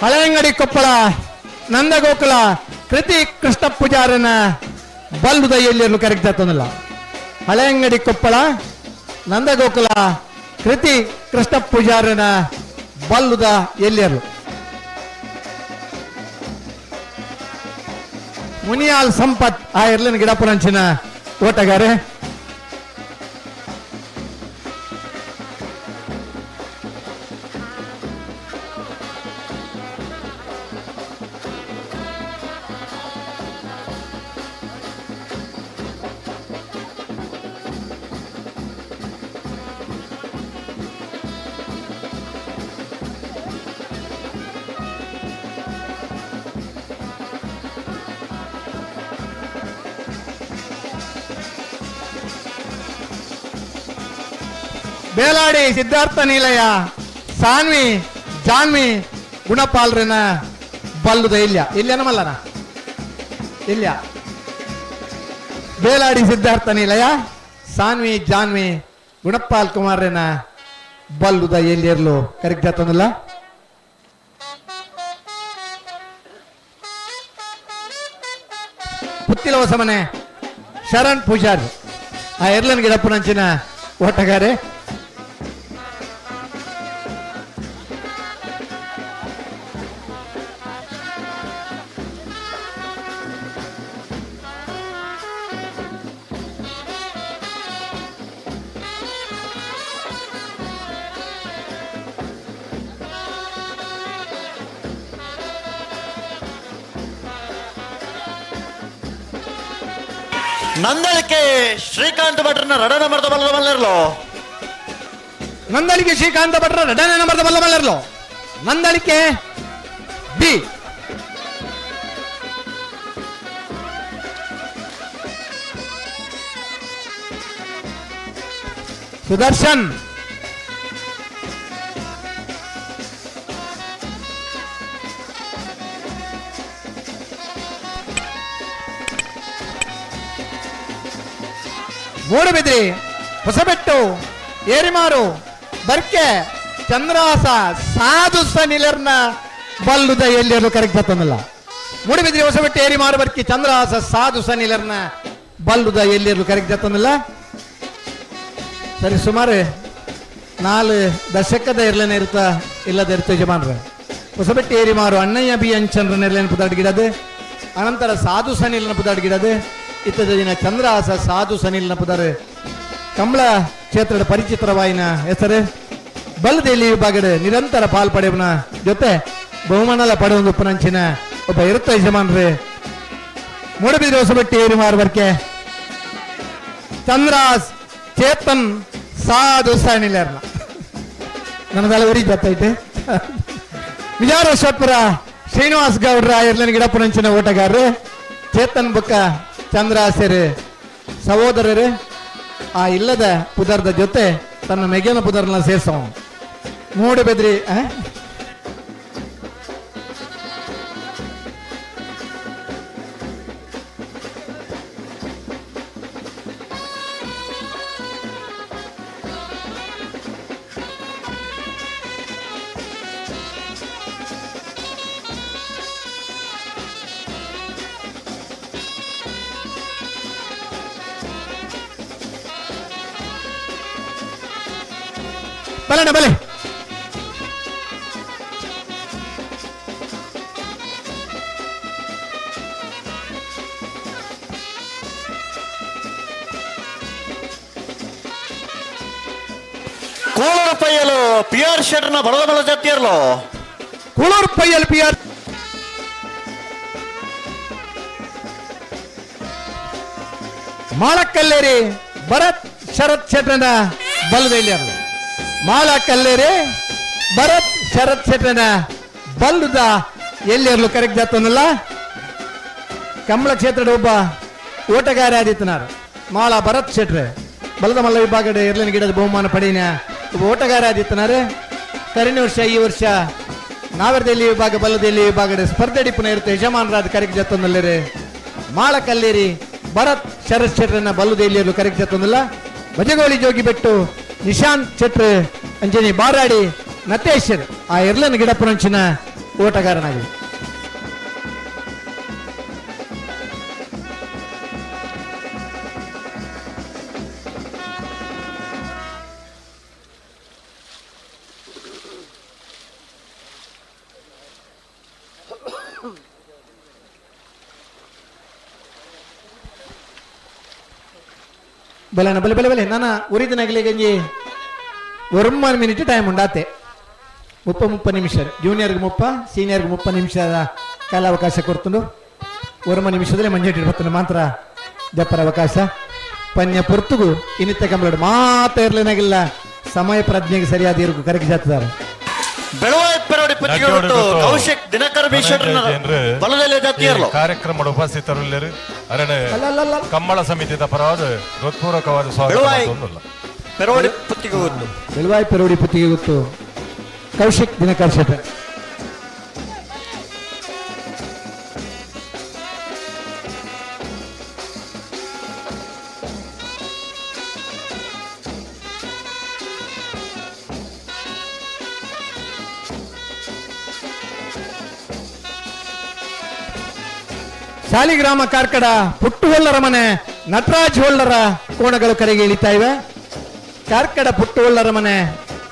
ಹಳೆಯಂಗಡಿ ಕೊಪ್ಪಳ ನಂದಗೋಕುಲ ಕೃತಿ ಕೃಷ್ಣ ಪೂಜಾರನ ಬಲ್ಲುದ ಎಲ್ಲಿರಲು ಕರೆಕ್ಟ್ ಆತನಲ್ಲ. ಹಳೆಯಂಗಡಿ ಕೊಪ್ಪಳ ನಂದಗೋಕುಲ ಕೃತಿ ಕೃಷ್ಣ ಪೂಜಾರನ ಬಲ್ಲುದ ಎಲ್ಲಿರಲು. ಮುನಿಯಾಲ್ ಸಂಪತ್ ಆ ಎರ್ಲನ್ ಗಿಡಪುರಂಚಿನ ಓಟಗಾರೆ. ಬೇಲಾಡಿ ಸಿದ್ಧಾರ್ಥ ನಿಲಯ ಸಾನ್ವಿ ಜಾನ್ವಿ ಗುಣಪಾಲ್ರನ ಬಲ್ಲುದ ಇಲ್ಯ ಇಲ್ಯ ನಮ್ಮಲ್ಲನ ಇಲ್ಯ ಬೇಲಾಡಿ ಸಿದ್ಧಾರ್ಥ ನಿಲಯ ಸಾನ್ವಿ ಜಾನ್ವಿ ಗುಣಪಾಲ್ ಕುಮಾರನ ಬಲ್ಲುದ ಎಲ್ಲಿರ್ಲು ಕರೆಕ್ಟ್ ಆತನಲ್ಲ. ಪುತ್ತಿಲ ಹೊಸಮನೆ ಶರಣ್ ಪೂಜಾರಿ ಆ ಎರ್ಲನ್ ಗಿಡಪ್ಪನಂಚಿನ ಓಟಗಾರೆ. ನಂದಳಿಕೆ ಶ್ರೀಕಾಂತ್ ಭಟ್ರನ ರಡನ ಮರದ ಬಲ್ಲದ ಮಲ್ಲರ್ಲೋ. ನಂದಳಿಕೆ ಶ್ರೀಕಾಂತ ಭಟ್ರ ರಡನೆ ನಂಬರ್ದ ಬಲ್ಲ ಮಲ್ಲರ್ಲೋ. ನಂದಳಿಕೆ ಬಿ. ಸುದರ್ಶನ್ ಮೂಡುಬಿದ್ರಿ, ಹೊಸಬೆಟ್ಟು, ಏರಿಮಾರು, ಬರ್ಕೆ, ಚಂದ್ರಾಸ, ಸಾಧು ಸನಿಲರ್ನ ಬಲ್ಲುದ ಎಲ್ಲಿಯಲ್ಲೂ ಕರೆಕ್ಟ್ ಬರ್ತನಲ್ಲ. ಮೂಡುಬಿದ್ರಿ, ಹೊಸಬೆಟ್ಟು, ಏರಿಮಾರು, ಬರ್ಕೆ, ಚಂದ್ರಹಾಸ, ಸಾಧು ಸನಿಲರ್ನ ಬಲ್ಲುದ ಎಲ್ಲಿಯಲ್ಲೂ ಕರೆಕ್ಟ್ ಬರ್ತನಲ್ಲ. ಸರಿ, ಸುಮಾರು 4 ದಶಕದ ಇರ್ಲೇನೆ ಇರುತ್ತ ಇಲ್ಲದ ಇರ್ತ ಯಜಮಾನ್ರ. ಹೊಸಬೆಟ್ಟು, ಏರಿಮಾರು, ಅಣ್ಣಯ್ಯ ಬಿ ಅಂಚನ್ರ ಇರ್ಲೇನೆ ಪುದಾಡ್ಗಿಡದು, ಅನಂತರ ಸಾಧು ಸನಿಲನ ಪುದಾಡ್ಗಿಡದು, ಇತ್ತದ ದಿನ ಚಂದ್ರಹಾಸ ಸಾಧು ಸನಿಲ್ನ ಪುದಾರು ಕಮಲ ಕ್ಷೇತ್ರದ ಪರಿಚಿತರವಾಯಿನ ಹೆಸರು. ಬಲ್ಲದೇಲಿ ವಿಭಾಗದ ನಿರಂತರ ಪಾಲ್ ಪಡೆಯುವನ ಜೊತೆ ಬಹುಮಾನಲ ಪಡೆಯುವ ಉಪನಂಚಿನ ಒಬ್ಬ ಇರುತ್ತ ಯಜಮಾನ್ರು. ಮೂಡಬಿದ್ರೆ ಹೊಸಬೆಟ್ಟಿ ಏರಿಮಾರುವರ್ಕೆ ಚಂದ್ರಾಸ್ ಚೇತನ್ ಸಾಧು ಸನಿಲರ್ನ ನನ್ನದೆಲ್ಲ ಉರಿ ಜೊತ್ತೈತೆ. ವಿಜಾರೇಶ್ವರಪುರ ಶ್ರೀನಿವಾಸ್ ಗೌಡ್ರ ಇರ್ಲನ್ ಗಿಡಪ್ಪನಂಚಿನ ಓಟಗಾರರು ಚೇತನ್ ಬುಕ್ಕ ಚಂದ್ರಾಸರು ಸಹೋದರರು. ಆ ಇಲ್ಲದ ಪುದರ್ದ ಜೊತೆ ತನ್ನ ಮೆಗೆನ ಪುದರ್ನ ಸೇರ್ಸವ ಮೂಡುಬೆದ್ರಿ. ಬಲಣ್ಣ ಬಲೆ. ಕೂಳೂರು ಪೈಯಲು ಪಿ ಆರ್ ಶೆಟ್ನ ಬಡದ ಬಲ ಜಾತಿಯರ್ಲು. ಕೂಳೂರು ಪೈಯಲು ಪಿ ಆರ್ ಮಾಳಕಲ್ಲೇರಿ ಭರತ್ ಶರತ್ ಶೆಟ್ರನ ಬಲದೆಲ್ಲಿಯರ್ಲು. ಮಾಳಕಲ್ಲೇರಿ ಭರತ್ ಶರತ್ ಶೆಟ್ರನ ಬಲ್ಲದ ಎಲ್ಲಿಯರ್ಲು ಕರೆಕ್ಟ್ ಜಾತನಲ್ಲ. ಕಮಲ ಕ್ಷೇತ್ರದ ಒಬ್ಬ ಓಟಗಾರ ಆದಿತ್ಯನಾರು ಮಾಳ ಭರತ್ ಶೆಟ್ರೆ ಬಲದ ಮಲ್ಲ ವಿಭಾಗದ ಎರ್ಲಿನ ಗಿಡದ ಬಹುಮಾನ ಪಡೆಯಿನ ಒಬ್ಬ ಓಟಗಾರ ಆದಿತ್ಯನಾರು. ಕರಿನ ವರ್ಷ ಈ ವರ್ಷ ನಾವರದಲ್ಲಿ ವಿಭಾಗ ಬಲದಲ್ಲಿ ವಿಭಾಗದ ಸ್ಪರ್ಧೆ ಡಿಪ್ಪನ ಇರುತ್ತೆ ಯಜಮಾನರಾದ ಕರೆಕ್ಟ್ ಜಾತನಲ್ಲರೆ. ಮಾಳಕಲ್ಲೇರಿ ಭರತ್ ಶರತ್ ಶೆಟ್ರನ್ನ ಬಲ್ಲದ ಕರೆಕ್ಟ್ ಜಾತನಲ್ಲ. ಬಜಗೋಳಿ ಜೋಗಿಬೆಟ್ಟು ನಿಶಾಂತ್ ಶೆಟ್ರು ಅಂಜನಿ ಬಾರಾಡಿ ನತೇಶರ್ ಆ ಎರ್ಲನ್ ಗಿಡಪ್ಪನಂಚಿನ ಓಟಗಾರನಾಗಿ. ಬಲೆ ಬಲೆ ಬಲೆ ಬಲೆ ನನ್ನ ಉರಿದಿನಗಲಿ ಗಂಜಿ ಒರ್ಮನ್ ಮಿನಿಟ್ ಟೈಮ್ ಉಂಡಾತೆ. 30 ನಿಮಿಷ, ಜೂನಿಯರ್ಗೆ 30, ಸೀನಿಯರ್ಗೆ 30 ನಿಮಿಷದ ಕಾಲಾವಕಾಶ ಕೊಡ್ತುಂಡು. 1 ನಿಮಿಷದಲ್ಲಿ ಮಂಜೇಟಿ ಬರ್ತಾನೆ ಮಾತ್ರ ಜಪ್ಪರ ಅವಕಾಶ. ಪನ್ಯ ಪೊರ್ತುಗು ಇನ್ನಿತ್ತ ಕಂಬಳಡು ಮಾತ ಇರ್ಲೇನಾಗಿಲ್ಲ. ಸಮಯ ಪ್ರಜ್ಞೆಗೆ ಸರಿಯಾದ ಇರುಕು ಕರೆಗೆ ಜಾತಿದ್ದಾರೆ. ಕಾರ್ಯಕ್ರಮದ ಉಪಸ್ಥಿತರುಳ್ಳರು ಅರಣೆ ಕಮ್ಮಳ ಸಮಿತಿದ ಪರವಾದ ಹೃತ್ಪೂರ್ವಕವಾದ ಸ್ವಾಗತ. ಪೆರೋಡಿ ಪುತ್ತಿಗೆ ಗೊತ್ತು, ಬೆಳವಾಯಿ ಪೆರೋಡಿ ಪುತ್ತಿಗೆ ಗೊತ್ತು. ಕೌಶಿಕ್ ದಿನಕರ್ ಶೆಟ್ಟರ್. ಶಾಲಿಗ್ರಾಮ ಕಾರ್ಕಡ ಪುಟ್ಟುಹೊಲ್ಲರ ಮನೆ ನಟರಾಜ್ ಹೊಲ್ಲರ ಕೋಣಗಳು ಕರೆಗೆ ಇಳಿತಾ ಇವೆ. ಕಾರ್ಕಡ ಪುಟ್ಟುಹೊಲ್ಲರ ಮನೆ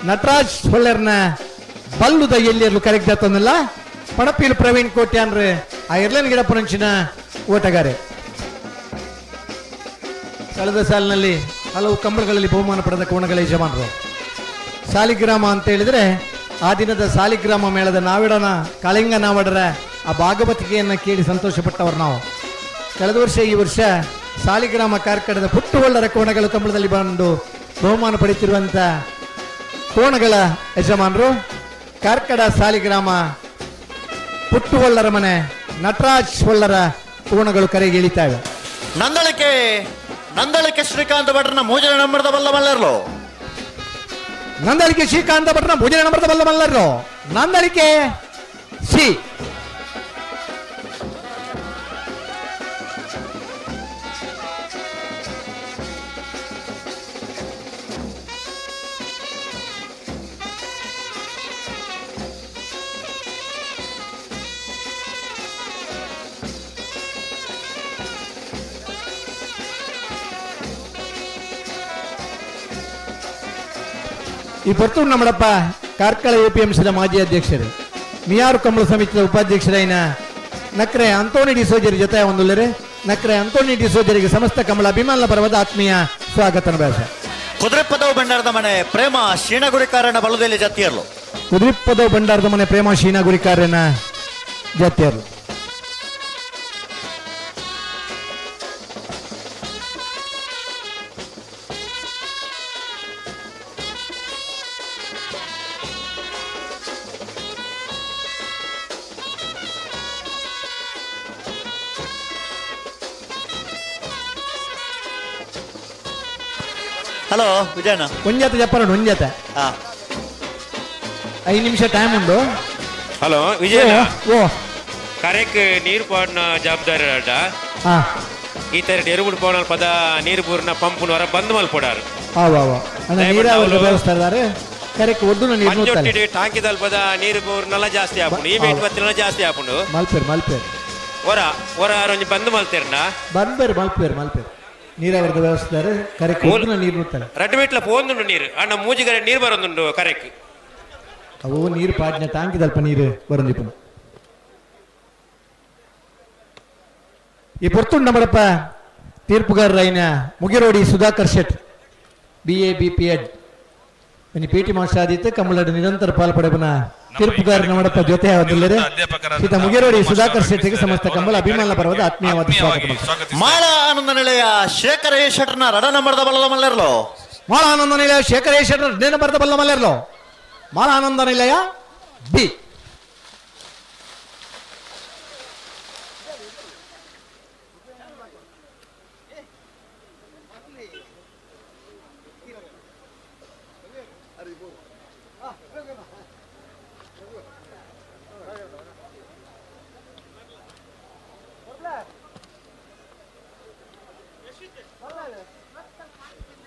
ನಟರಾಜ್ ಹೊಲ್ಲರ್ನ ಬಲ್ಲುದ ಎಲ್ಲಿಯಲ್ಲೂ ಕರೆಗೆ ಜಾತನಲ್ಲ. ಪಣಪೀಲು ಪ್ರವೀಣ್ ಕೋಟ್ಯಾನ್ರೆ ಆ ಎರ್ಲನ್ ಗಿಡಪ್ಪನಂಚಿನ ಓಟಗಾರೆ. ಕಳೆದ ಸಾಲಿನಲ್ಲಿ ಹಲವು ಕಂಬಳಗಳಲ್ಲಿ ಬಹುಮಾನ ಪಡೆದ ಕೋಣಗಳ ಯಜಮಾನರು. ಶಾಲಿಗ್ರಾಮ ಅಂತ ಹೇಳಿದ್ರೆ ಆ ದಿನದ ಸಾಲಿಗ್ರಾಮ ಮೇಳದ ನಾವಿಡನ ಕಾಳಿಂಗ ನಾವಡರ ಆ ಭಾಗವತಿಕೆಯನ್ನು ಕೇಳಿ ಸಂತೋಷಪಟ್ಟವರು ನಾವು. ಕಳೆದ ವರ್ಷ ಈ ವರ್ಷ Saligrama ಕಾರ್ಕಡದ ಪುಟ್ಟುಗೊಳ್ಳರ ಕೋಣಗಳು ಕಂಬಳದಲ್ಲಿ ಬಂದು ಬಹುಮಾನ ಪಡೆಯುತ್ತಿರುವಂಥ ಕೋಣಗಳ ಯಜಮಾನರು ಕಾರ್ಕಡ ಸಾಲಿಗ್ರಾಮ ಪುಟ್ಟುಗೊಳ್ಳರ ಮನೆ ನಟರಾಜ್ ಹೊಳ್ಳರ ಕೋಣಗಳು ಕರೆಗೆ ಇಳಿತಾವೆ. ನಂದಳಿಕೆ ನಂದಳಿಕೆ ಶ್ರೀಕಾಂತ ಭಟ್ರನ ಮೂಜನ ನಂಬರದ ಬಲ್ಲ ಮಲ್ಲರ್ಲು. ನಂದಳಿಕೆ ಶ್ರೀಕಾಂತ ಭಟ್ರನ ಮೂಜನ ನಂಬರದ ಬಲ್ಲ ಮಲ್ಲರು. ನಂದಳಿಕೆ ಸಿ. ಈ ಪೊರ್ತು ನಮ್ಮಡಪ್ಪ ಕಾರ್ಕಳ ಎಪಿಎಂಸಿದ ಮಾಜಿ ಅಧ್ಯಕ್ಷರು ಮಿಯಾರು ಕಂಬಳ ಸಮಿತಿಯ ಉಪಾಧ್ಯಕ್ಷರಾಯಿನ ನಕ್ರೆ ಅಂತೋನಿ ಡಿಸೋಜರಿ ಜೊತೆ ಒಂದುಲ್ಲರೆ ನಕ್ರೆ ಅಂತೋನಿ ಡಿಸೋಜರಿಗೆ ಸಮಸ್ತ ಕಮಲ ಅಭಿಮಾನ ಪರ್ವದ ಆತ್ಮೀಯ ಸ್ವಾಗತ ಭಾಷೆ. ಕುದುರೆಪದವು ಭಂಡಾರದ ಮನೆ ಪ್ರೇಮ ಶೀಣಗುರಿಕಾರನ ಬಲದಲ್ಲಿ ಜಾತಿಯರ್ಲು. ಕುದುರೆಪದವು ಭಂಡಾರದ ಮನೆ ಪ್ರೇಮ ಶೀಣಗುರಿಕಾರನ ಜಾತಿಯರ್ಲು. ಹಲೋ ವಿಜಯಣ್ಣ. ಒಂಜಾತ ಜಪ್ಪರಣ ಒಂಜಾತ 5 ನಿಮಿಷ ಟೈಮ್ ಉಂಡು. ಹಲೋ ವಿಜಯಣ್ಣ. ಓ ಕರೆಕ್ ನೀರು ಪಾಡ್ನ ಜವಾಬ್ದಾರಿ ಅಡ್ಡ ಈ ತರ ಎರುಗುಡು ಪೋಣ ಪದ ನೀರು ಪೂರ್ಣ ಪಂಪುನ ಹೊರ ಬಂದ್ ಮಲ್ಪೊಡಾರು. ನೀರಾವರಿ ವ್ಯವಸ್ಥೆ ಇದ್ದಾರೆ ಕರೆಕ್ ಒಡ್ಡುನ ನೀರು ಮಂಜೊಟ್ಟಿಡು ಟಾಂಕಿದಲ್ ಪದ ನೀರು ಪೂರ್ಣಲ ಜಾಸ್ತಿ ಆಪುಂಡು, ಈ ಮೇಟ್ ಬತ್ತಿನ ಜಾಸ್ತಿ ಆಪುಂಡು. ಮಲ್ಪೇರು ಮಲ್ಪೇರು ಹೊರ ಹೊರ ಒಂಜಿ ಬಂದ್ ಮಲ್ತೇರ್ನ ಬಂದ್ಬೇರು ಮಲ್ಪೇರು ಮಲ್ಪೇರು ನೀರಾವರಿ ವ್ಯವಸ್ಥೆ ಕರೆಕ್ ಒಡ್ಡುನ ನೀರು ನುತ್ತಾರೆ. ರಡ್ಡು ಮೀಟ್ಲ ಪೋಂದುಂಡು ನೀರು ಅಣ್ಣ ಮೂಜಿಗರೆ ನೀರು ಬರೋದುಂಡು ಕರೆಕ್. ಅವು ನೀರು ಪಾಡ್ನ ಟಾಂಕಿದಲ್ಪ ನೀರು ಬರಂದಿಪ್ಪು. ಈ ಪೊರ್ತುಂಡು ನಮ್ಮಡಪ್ಪ ತೀರ್ಪುಗಾರರಾಯಿನ Mugirodi Sudhakar Shet B A B P Ed ಒಂಜಿ P T master ಆದಿತ್ತು ಕಮ್ಮಲಡು ನಿರಂತರ ಪಾಲ್ಪಡೆಪುನ ತೀರ್ಪುಗಾರ ನಮ್ಮಡಪ್ಪ ಜೊತೆ ಆವತ್ತಿಲ್ಲರೆ ಸೀತಾ ಮುಗಿರೋಡಿ ಸುಧಾಕರ್ ಶೆಟ್ಟಿಗೆ ಸಮಸ್ತ ಕಂಬಳ ಅಭಿಮಾನ ಪರ್ವದ ಆತ್ಮೀಯವಾದ ಸ್ವಾಗತ. ಮಾಳ ಆನಂದ ನಿಲಯ ಶೇಖರ ಎ ಶೆಟ್ಟರ್ನ ರಡ ನಂಬರದ ಬಲ್ಲದ ಮಲ್ಲೆರ್ಲು. ಮಾಳ ಆನಂದ ನಿಲಯ ಶೇಖರ ಎ ಶೆಟ್ಟರ್ ರಡ ನಂಬರದ ಬಲ್ಲ ಮಲ್ಲೆರ್ಲು. ಮಾಳ ಆನಂದ ನಿಲಯ ಬಿ.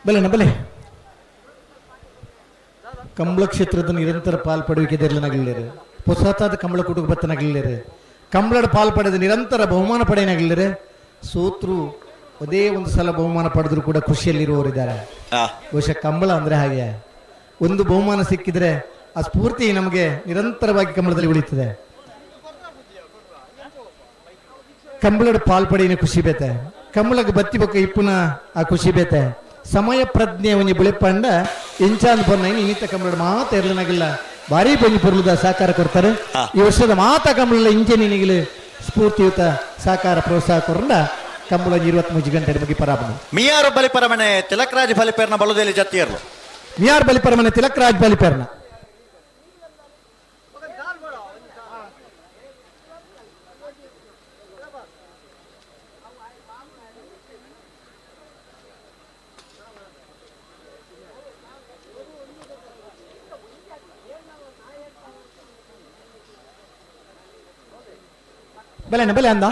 ಬಲೆ ಬಲೆ ಕಂಬಳ ಕ್ಷೇತ್ರದ ನಿರಂತರ ಪಾಲ್ಪಡುವಿಕೆ ನಗಲಿರು, ಹೊಸತಾದ ಕಂಬಳ ಕುಟುಂಬ ಬತ್ತನಗಲಿರು, ಕಂಬಳದ ಪಾಲ್ ಪಡೆದ ನಿರಂತರ ಬಹುಮಾನ ಪಡೆಯನಗಲಿರು. ಸೋತ್ರು ಅದೇ ಒಂದು ಸಲ ಬಹುಮಾನ ಪಡೆದ್ರು ಕೂಡ ಖುಷಿಯಲ್ಲಿರುವವರಿದ್ದಾರೆ. ಬಹುಶಃ ಕಂಬಳ ಅಂದ್ರೆ ಹಾಗೆ, ಒಂದು ಬಹುಮಾನ ಸಿಕ್ಕಿದ್ರೆ ಆ ಸ್ಫೂರ್ತಿ ನಮಗೆ ನಿರಂತರವಾಗಿ ಕಂಬಳದಲ್ಲಿ ಉಳಿತದೆ. ಕಂಬಳದ ಪಾಲ್ಪಡಿನ ಖುಷಿ ಬೇತೆ, ಕಂಬಳಕ್ಕೆ ಬತ್ತಿ ಬೊಕ್ಕ ಇಪ್ಪುನ ಆ ಖುಷಿ ಬೇತೆ. ಸಮಯ ಪ್ರಜ್ಞೆ ಒಂಜಿ ಬುಳೆಪಂಡ ಇಂಚಾನ್ ಪೊನ್ನ ಇನ್ನಿತ ಕಂಬಳ ಮಾತ ಇರ್ಲನಾಗಿಲ್ಲ ಭಾರಿ ಪೊಂಜಿ ಪೊರ್ಲುದ ಸಹಕಾರ ಕೊಡ್ತಾರೆ. ಈ ವರ್ಷದ ಮಾತ ಕಂಬಳ ಇಂಚೆ ನಿನಗಿಲು ಸ್ಫೂರ್ತಿಯುತ ಸಹಕಾರ ಪ್ರೋತ್ಸಾಹ ಕೊರಂಡ ಕಂಬಳ 23 ಗಂಟೆ ಮುಗಿ ಪರಾಪಣ. ಮಿಯಾರು ಬಲಿಪರಮನೆ ತಿಲಕರಾಜ್ ಬಲಿಪೇರ್ನ ಬಲುದೇಲಿ ಜತ್ತಿಯರ್ಲು. ಮಿಯಾರು ಬಲಿಪರಮನೆ ತಿಲಕರಾಜ್ ಬಲಿಪೇರ್ನ. ಬೆಲೆ ಬೆಲೆ ಅಂದ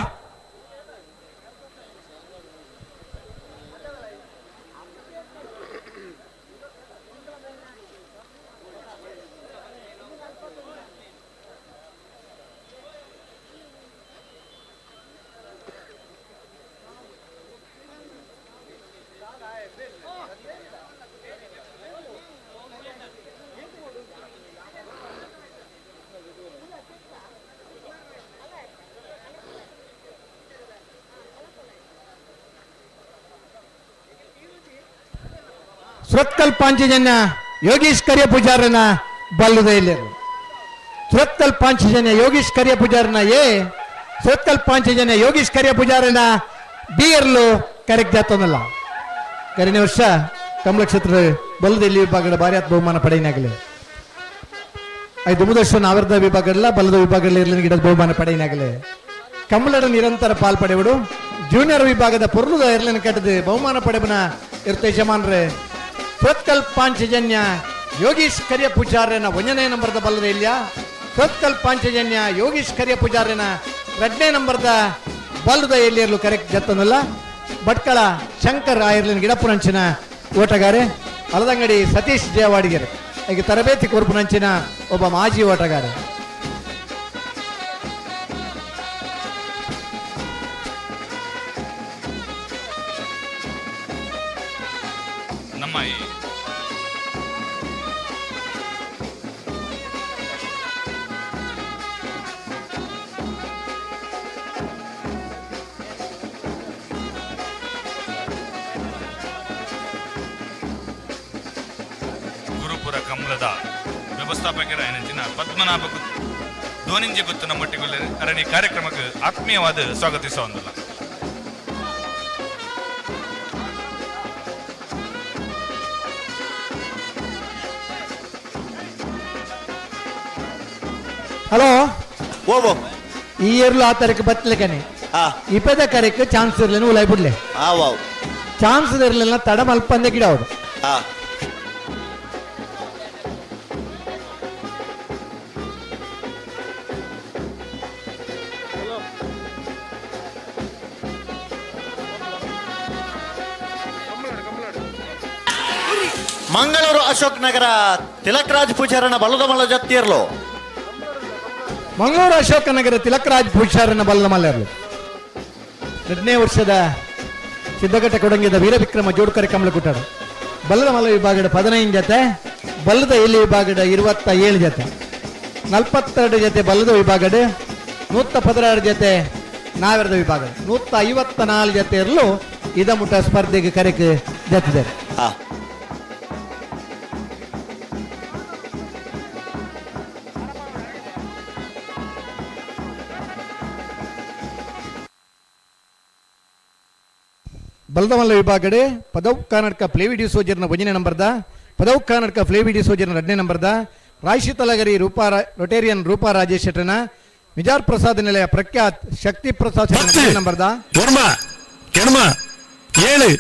ಸುರತ್ಕಲ್ ಪಾಂಚಜನ್ಯ ಯೋಗೀಶ್ ಕರಿಯ ಪೂಜಾರನ ಬಲ್ಲದ ಇಲ್ಲಿರು. ಸುರತ್ಕಲ್ ಪಾಂಚಜನ್ಯ ಯೋಗೀಶ್ ಕರಿಯ ಪೂಜಾರನ ಎ, ಸುರತ್ಕಲ್ ಪಾಂಚಜನ್ಯ ಯೋಗೀಶ್ ಕರಿಯ ಪೂಜಾರನ ಬಿ ಎರ್ಲು ಕರೆಕ್ಟ್ ಜಾತೊಂದಲ್ಲ. ಕರಿನ ವರ್ಷ ಕಮಲ ಕ್ಷೇತ್ರ ಬಲದ ವಿಭಾಗದ ಭಾರಿ ಬಹುಮಾನ ಪಡೆಯಿನಾಗಲಿ. ಐದು ಮುದರ್ಶ ನಾವರ್ದ ವಿಭಾಗಲ್ಲ ಬಲದ ವಿಭಾಗದಲ್ಲಿ ಇರಲಿ ಗಿಡದ ಬಹುಮಾನ ಪಡೆಯಿನಾಗಲಿ. ಕಮಲದ ನಿರಂತರ ಪಾಲ್ ಪಡೆಯುವುದು ಜೂನಿಯರ್ ವಿಭಾಗದ ಪೊರ್ಲುದ ಎರ್ಲಿನ ಕಟ್ಟದ ಬಹುಮಾನ ಪಡೆಬನ ಇರ್ತ ಯಜಮಾನ್ರೆ ಸೊತ್ಕಲ್ ಪಾಂಚಜನ್ಯ ಯೋಗೀಶ್ ಕರಿಯ ಪೂಜಾರ್ಯನ ಒಂದನೇ ನಂಬರ್ದ ಬಲ್ಲದ ಇಲ್ಲಿಯ ಸೊತ್ಕಲ್ ಪಾಂಚಜನ್ಯ ಯೋಗೀಶ್ ಕರಿಯ ಪೂಜಾರ್ಯನ ಎರಡನೇ ನಂಬರ್ದ ಬಲ್ಲದ ಎಲ್ಲಿಯರ್ಲು ಕರೆಕ್ಟ್ ಜತ್ತನಲ್ಲ. ಭಟ್ಕಳ ಶಂಕರ್ ಆಯರ್ಲಿನ ಗಿಡಪುರಂಚಿನ ಓಟಗಾರೆ ಹಲದಂಗಡಿ ಸತೀಶ್ ಜಯವಾಡಿಗೆರೆ ಈಗ ತರಬೇತಿ ಕೊರ್ಪುನಂಚಿನ ಒಬ್ಬ ಮಾಜಿ ಓಟಗಾರ. ನಮ್ಮ ಈ ಗುರುಪುರ ಕಮಲದ ವ್ಯವಸ್ಥಾಪಕರ ಏನಿನ ಪದ್ಮನಾಭ ಧೋನಿಂಜಿ ಗುತ್ತು ನಮ್ಮೊಟ್ಟಿಗೆ ಅರಣಿ ಕಾರ್ಯಕ್ರಮಕ್ಕೆ ಆತ್ಮೀಯವಾದ ಸ್ವಾಗತಿಸುವಂದಿಲ್ಲ. ಹಲೋ ಓ ಈ ಇಯರ್ಲು ಆ ತಾರೀಕು ಬತ್ತಲಿಕನೆ ಇಪ್ಪದ ಕರೆಕ್ ಚಾನ್ಸ್ ಇರಲಿಲ್ಲ ಉಲಾಯ್ ಬಿಡ್ಲೆ. ಚಾನ್ಸ್ ಇರಲಿಲ್ಲ ತಡ ಮಲ್ಪಂದೆ ಗಿಡ ಅವರು. ಮಂಗಳೂರು ಅಶೋಕ್ ನಗರ ತಿಲಕರಾಜ್ ಪೂಜಾರನ ಬಲದ ಮಲ್ಲ ಜತ್ತಿರ್ಲು. ಮಂಗಳೂರು ಅಶೋಕ ನಗರ ತಿಲಕರಾಜ್ ಪೂಜಾರನ ಬಲದ ಮಲ್ಲರ್ಲು. ಎರಡನೇ ವರ್ಷದ ಸಿದ್ದಘಟ್ಟ ಕೊಡಂಗಿದ ವೀರವಿಕ್ರಮ ಜೋಡ್ಕರೆ ಕಮಲಕುಟ್ಟರು ಬಲ್ಲದ ಮಲ್ಲ ವಿಭಾಗದ 15 ಜೊತೆ, ಬಲ್ಲದ ಎಲ್ಲಿ ವಿಭಾಗದ 27 ಜೊತೆ, 42 ಜೊತೆ ಬಲ್ಲದ ವಿಭಾಗದ, 116 ಜೊತೆ ನಾವೆರದ ವಿಭಾಗ, 154 ಜೊತೆ ಇರಲು ಇದಮುಟ ಸ್ಪರ್ಧೆಗೆ ಕರೆಗೆ ಜತ್ತಿದ್ದಾರೆ. ಬಲದಮಲ್ಲ ವಿಭಾಗಡೆ ಪದವ್ ಕರ್ನಾಟಕ ಪ್ಲೇವಿಡಿ ಸೋಜರ್ನ ಒಂದನೇ ನಂಬರ್ದ, ಪದವ್ ಕರ್ನಾಟಕ ಫ್ಲೇವಿಡಿ ಸೋಜರ್ನ ಎರಡನೇ ನಂಬರ್ದ, ರಾಯಶಿ ತಲಗರಿ ರೂಪಾ ರೊಟೇರಿಯನ್ ರೂಪಾ ರಾಜೇಶ್ ಶೆಟ್ಟರ್ನ, ಮಿಜಾರ್ ಪ್ರಸಾದ್ ನಿಲಯ ಪ್ರಖ್ಯಾತ್ ಶಕ್ತಿ ಪ್ರಸಾದ್ ಶೆಟ್ಟರ್ನ ನಂಬರ್ದ. 9 7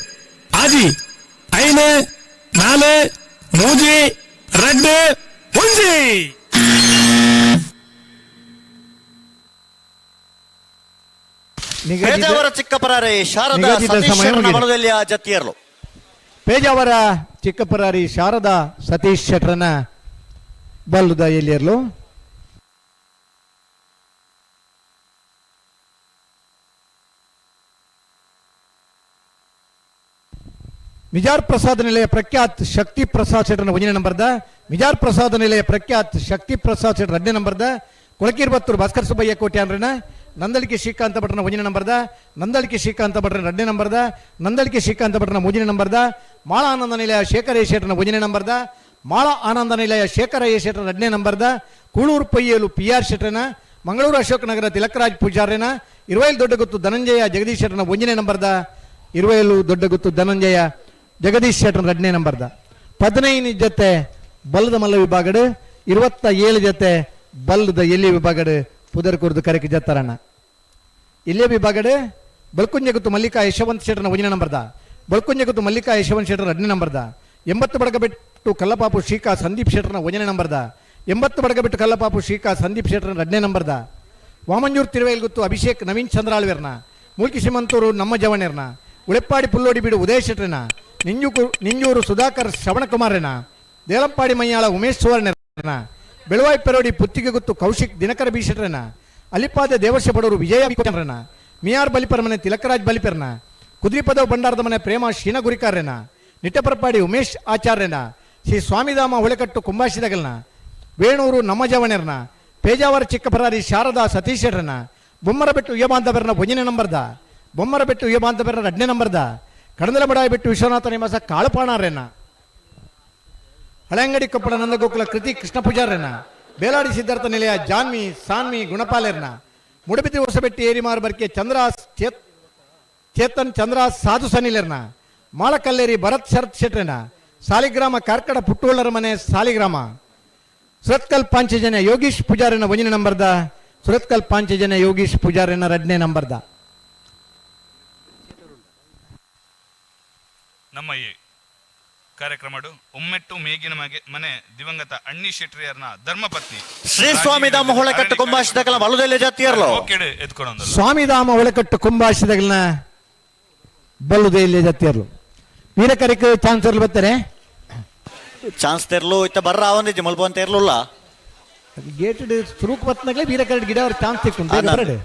6 5 4 3 2 1. ಪೇಜಾವರ ಚಿಕ್ಕಪರಾರಿ ಶಾರದಾ ಸತೀಶ್ ಬಲದಲ್ಲಿ ಜತ್ತಿಯರ್ಲು. ಪೇಜಾವರ ಚಿಕ್ಕಪರಾರಿ ಶಾರದಾ ಸತೀಶ್ ಶೆಟ್ಟರನ ಬಲ್ಲದ ಎಲ್ಲಿಯರ್ಲು. ಮಿಜಾರ್ ಪ್ರಸಾದ್ ನಿಲಯ ಪ್ರಖ್ಯಾತ್ ಶಕ್ತಿ ಪ್ರಸಾದ್ ಶೆಟ್ಟರನ ಒಂದನೇ ನಂಬರ್ದ, ಮಿಜಾರ್ ಪ್ರಸಾದ್ ನಿಲಯ ಪ್ರಖ್ಯಾತ್ ಶಕ್ತಿ ಪ್ರಸಾದ್ ಶೆಟ್ಟರ್ ಎರಡನೇ ನಂಬರ್ದ, ಕೊಳಕೀರ್ಬತ್ತೂರು ಭಾಸ್ಕರ್ ಸುಬ್ಬಯ್ಯ ಕೋಟ್ಯಾನ್ರನ, ನಂದಳಿಕೆ ಶ್ರೀಕಾಂತ ಭಟ್ರನ ಒಂದನೇ ನಂಬರ್ದ, ನಂದಳಿಕೆ ಶ್ರೀಕಾಂತ ಭಟ್ರನ ಎರಡನೇ ನಂಬರ್ದ, ನಂದಳಿಕೆ ಶ್ರೀಕಾಂತ ಭಟ್ರನ ಮೂರನೇ ನಂಬರ್ದ, ಮಾಳ ಆನಂದ ನಿಲಯ ಶೇಖರ ಶೆಟ್ಟರನ ಒಂದನೇ ನಂಬರ್ದ, ಮಾಳ ಆನಂದ ನಿಲಯ ಶೇಖರ ಶೆಟ್ಟರನ ಎರಡನೇ ನಂಬರ್ದ, ಕೂಳೂರು ಪಯ್ಯಲು ಪಿ ಆರ್ ಶೆಟ್ಟರನ, ಮಂಗಳೂರು ಅಶೋಕನಗರ ತಿಲಕರಾಜ್ ಪೂಜಾರ್ಯನ, ಇರುವೈಲು ದೊಡ್ಡಗುತ್ತು ಧನಂಜಯ ಜಗದೀಶ್ ಶೆಟ್ಟರನ ಒಂದನೇ ನಂಬರ್ದ, ಇರುವೈಲು ದೊಡ್ಡಗುತ್ತು ಧನಂಜಯ ಜಗದೀಶ್ ಶೆಟ್ಟರನ ಎರಡನೇ ನಂಬರ್ದ. 15 ಜೊತೆ ಬಲ್ಲದ ಮಲ್ಲ ವಿಭಾಗಡು, 27 ಜೊತೆ ಬಲ್ಲದ ಎಲ್ಲಿ ವಿಭಾಗಡು ಪುದರ್ ಕುರ್ದು ಕರೆಕ್ ಜತ್ತಾರಣ್ಣ. ಇಲ್ಲೇ ವಿಭಾಗಡು ಬಲ್ಕುಂಜಗುತ್ತು ಮಲ್ಲಿಕಾ ಯಶವಂತ ಶೆಟ್ಟರನ ಒಂದನೇ ನಂಬರ್ದ, ಬಲ್ಕುಂಜಗುತ್ತು ಮಲ್ಲಿಕಾ ಯಶವಂತ ಶೆಟ್ಟರ ಎರಡನೇ ನಂಬರ್ದ, 80 ಬಡಗಬೆಟ್ಟು ಕಲ್ಲಪಾಪು ಶ್ರೀಕಾ ಸಂದೀಪ್ ಶೆಟ್ಟರನ ಒಂದನೇ ನಂಬರ್ದ, 80 ಬಡಗಬೆಟ್ಟು ಕಲ್ಲಪಾಪು ಶ್ರೀಕಾ ಸಂದೀಪ್ ಶೆಟ್ಟರನ ಎರಡನೇ ನಂಬರ್ದ, ವಾಮಂಜೂರು ತಿರುವೈಲ್ಗುತ್ತು ಅಭಿಷೇಕ್ ನವೀನ್ ಚಂದ್ರಾಳ್ವೇರ್ನ, ಮೂಲ್ಕಿ ಸಿಮಂತೂರು ನಮ್ಮ ಜವಣೇರ್ನ, ಉಳೆಪ್ಪಾಡಿ ಪುಲ್ಲೋಡಿ ಬೀಡು ಉದಯ ಶೆಟ್ಟರನ, ನಿಂಜೂರು ಸುಧಾಕರ್ ಶ್ರವಣಕುಮಾರನ, ದೇಲಂಪಾಡಿ ಮೈಯಾಳ ಉಮೇಶ್ ಸುವರ್ಣನ, ಬೆಳವಾಯಿ ಪೆರೋಡಿ ಪುತ್ತಿಗೆ ಗುತ್ತು ಕೌಶಿಕ್ ದಿನಕರ ಬಿ ಶೆಟ್ಟರನ, ಅಲಿಪಾದ ದೇವರ್ಷ ಬಡವರು ವಿಜಯ ಕೋಟ್ಯಾನ್ರನ, ಮಿಯಾರ್ ಬಲಿಪರ ಮನೆ ತಿಲಕರಾಜ್ ಬಲಿಪೆರ್ನ, ಕುದ್ರಿಪದವ್ ಭಂಡಾರದ ಮನೆ ಪ್ರೇಮ ಶೀನಗುರಿಕಾರ್ಯನ, ನಿಟ್ಟಪರಪಾಡಿ ಉಮೇಶ್ ಆಚಾರ್ಯನ, ಶ್ರೀ ಸ್ವಾಮಿಧಾಮ ಹೊಳೆಕಟ್ಟು ಕುಂಬಾಶಿದಗಲ್ನ, ವೇಣೂರು ನಮ್ಮ ಜವಣೆರ್ನ, ಪೇಜಾವರ ಚಿಕ್ಕಪರಾರಿ ಶಾರದಾ ಸತೀಶ್ ಶೆಟ್ಟರನ, ಬೊಮ್ಮರಬೆಟ್ಟು ಯುವಬಾಂಧವರನ ಒಂದನೇ ನಂಬರ್ದ, ಬೊಮ್ಮರಬೆಟ್ಟು ಯುವಬಾಂಧವರನ ಎರಡನೇ ನಂಬರ್ದ, ಕಡಂದಲಬಡಾಯಿ ಬೆಟ್ಟು ವಿಶ್ವನಾಥ ನಿವಾಸ ಕಾಳುಪಾಣಾರ್ಯನ, ಹಳೆಂಗಡಿ ಕೊಪ್ಪಳ ನಂದಗೋಕುಲ ಕೃತಿ ಕೃಷ್ಣ ಪೂಜಾರ್ಯನ, ಬೇಲಾಡಿ ಸಿದ್ಧಾರ್ಥ ನಿಲಯ ಜಾನ್ವಿ ಸಾನ್ವಿ ಗುಣಪಾಲೆರ್ನ, ಮುಡಬಿದ್ರಿ ಹೊಸಬೆಟ್ಟಿ ಏರಿಮಾರು ಬರ್ಕೆ ಚಂದ್ರ ಚೇತನ್ ಚಂದ್ರ ಸಾಧು ಸನಿಲರ್ನ ಮಾಳಕಲ್ಲೇರಿ ಭರತ್ ಶರತ್ ಶೆಟ್ರನ ಸಾಲಿಗ್ರಾಮ ಕಾರ್ಕಡ ಪುಟ್ಟುಳ್ಳರ ಮನೆ ಸಾಲಿಗ್ರಾಮ ಸುರತ್ಕಲ್ ಪಾಂಚಜನ್ಯ ಯೋಗೀಶ್ ಪೂಜಾರಿನ ಒಂದನೇ ನಂಬರ್ದ ಸುರತ್ಕಲ್ ಪಾಂಚಜನ್ಯ ಯೋಗೀಶ್ ಪೂಜಾರಿನ ಎರಡನೇ ನಂಬರ್ದ. ನಮ್ಮ ಈ ಕಾರ್ಯಕ್ರಮಡು ಉಮ್ಮೆಟ್ಟು ಮೇಗಿನ ಮನೆ ದಿವಂಗತ ಅಣ್ಣಿ ಶೆಟ್ರಿಯರ್ನ ಧರ್ಮಪತ್ನಿ ಶ್ರೀ ಸ್ವಾಮಿಧಾಮ ಹೊಳೆಕಟ್ಟು ಕುಂಬಾಶಿದಕಲ ಬಲುದೆಲೆ ಜಾತಿಯರ್ಲೋ ಎತ್ಕೊಂಡು ಸ್ವಾಮಿಧಾಮ ಹೊಳೆಕಟ್ಟು ಕುಂಬಾಶಿದಗಳನ್ನ ಬಲ್ಲುದೆಲೆ ಜಾತಿಯರ್ಲು ವೀರಕರಿಕ್ ಚಾನ್ಸ್ ಬರ್ತಾರೆ ಚಾನ್ಸ್ ತೆರ್ಲು ಇತ್ತ ಬರ್ರ ಅವನಿಜ್ಜಿ ಮುಲ್ಪ ಅಂತ ಇರ್ಲಿಲ್ಲ ಗೇಟ್ ಸುರುಕ್ ಬತ್ನಾಗಲೇ ವೀರಕರಡ್ ಗಿಡ ಅವ್ರ ಚಾನ್ಸ್ ಸಿಕ್ತು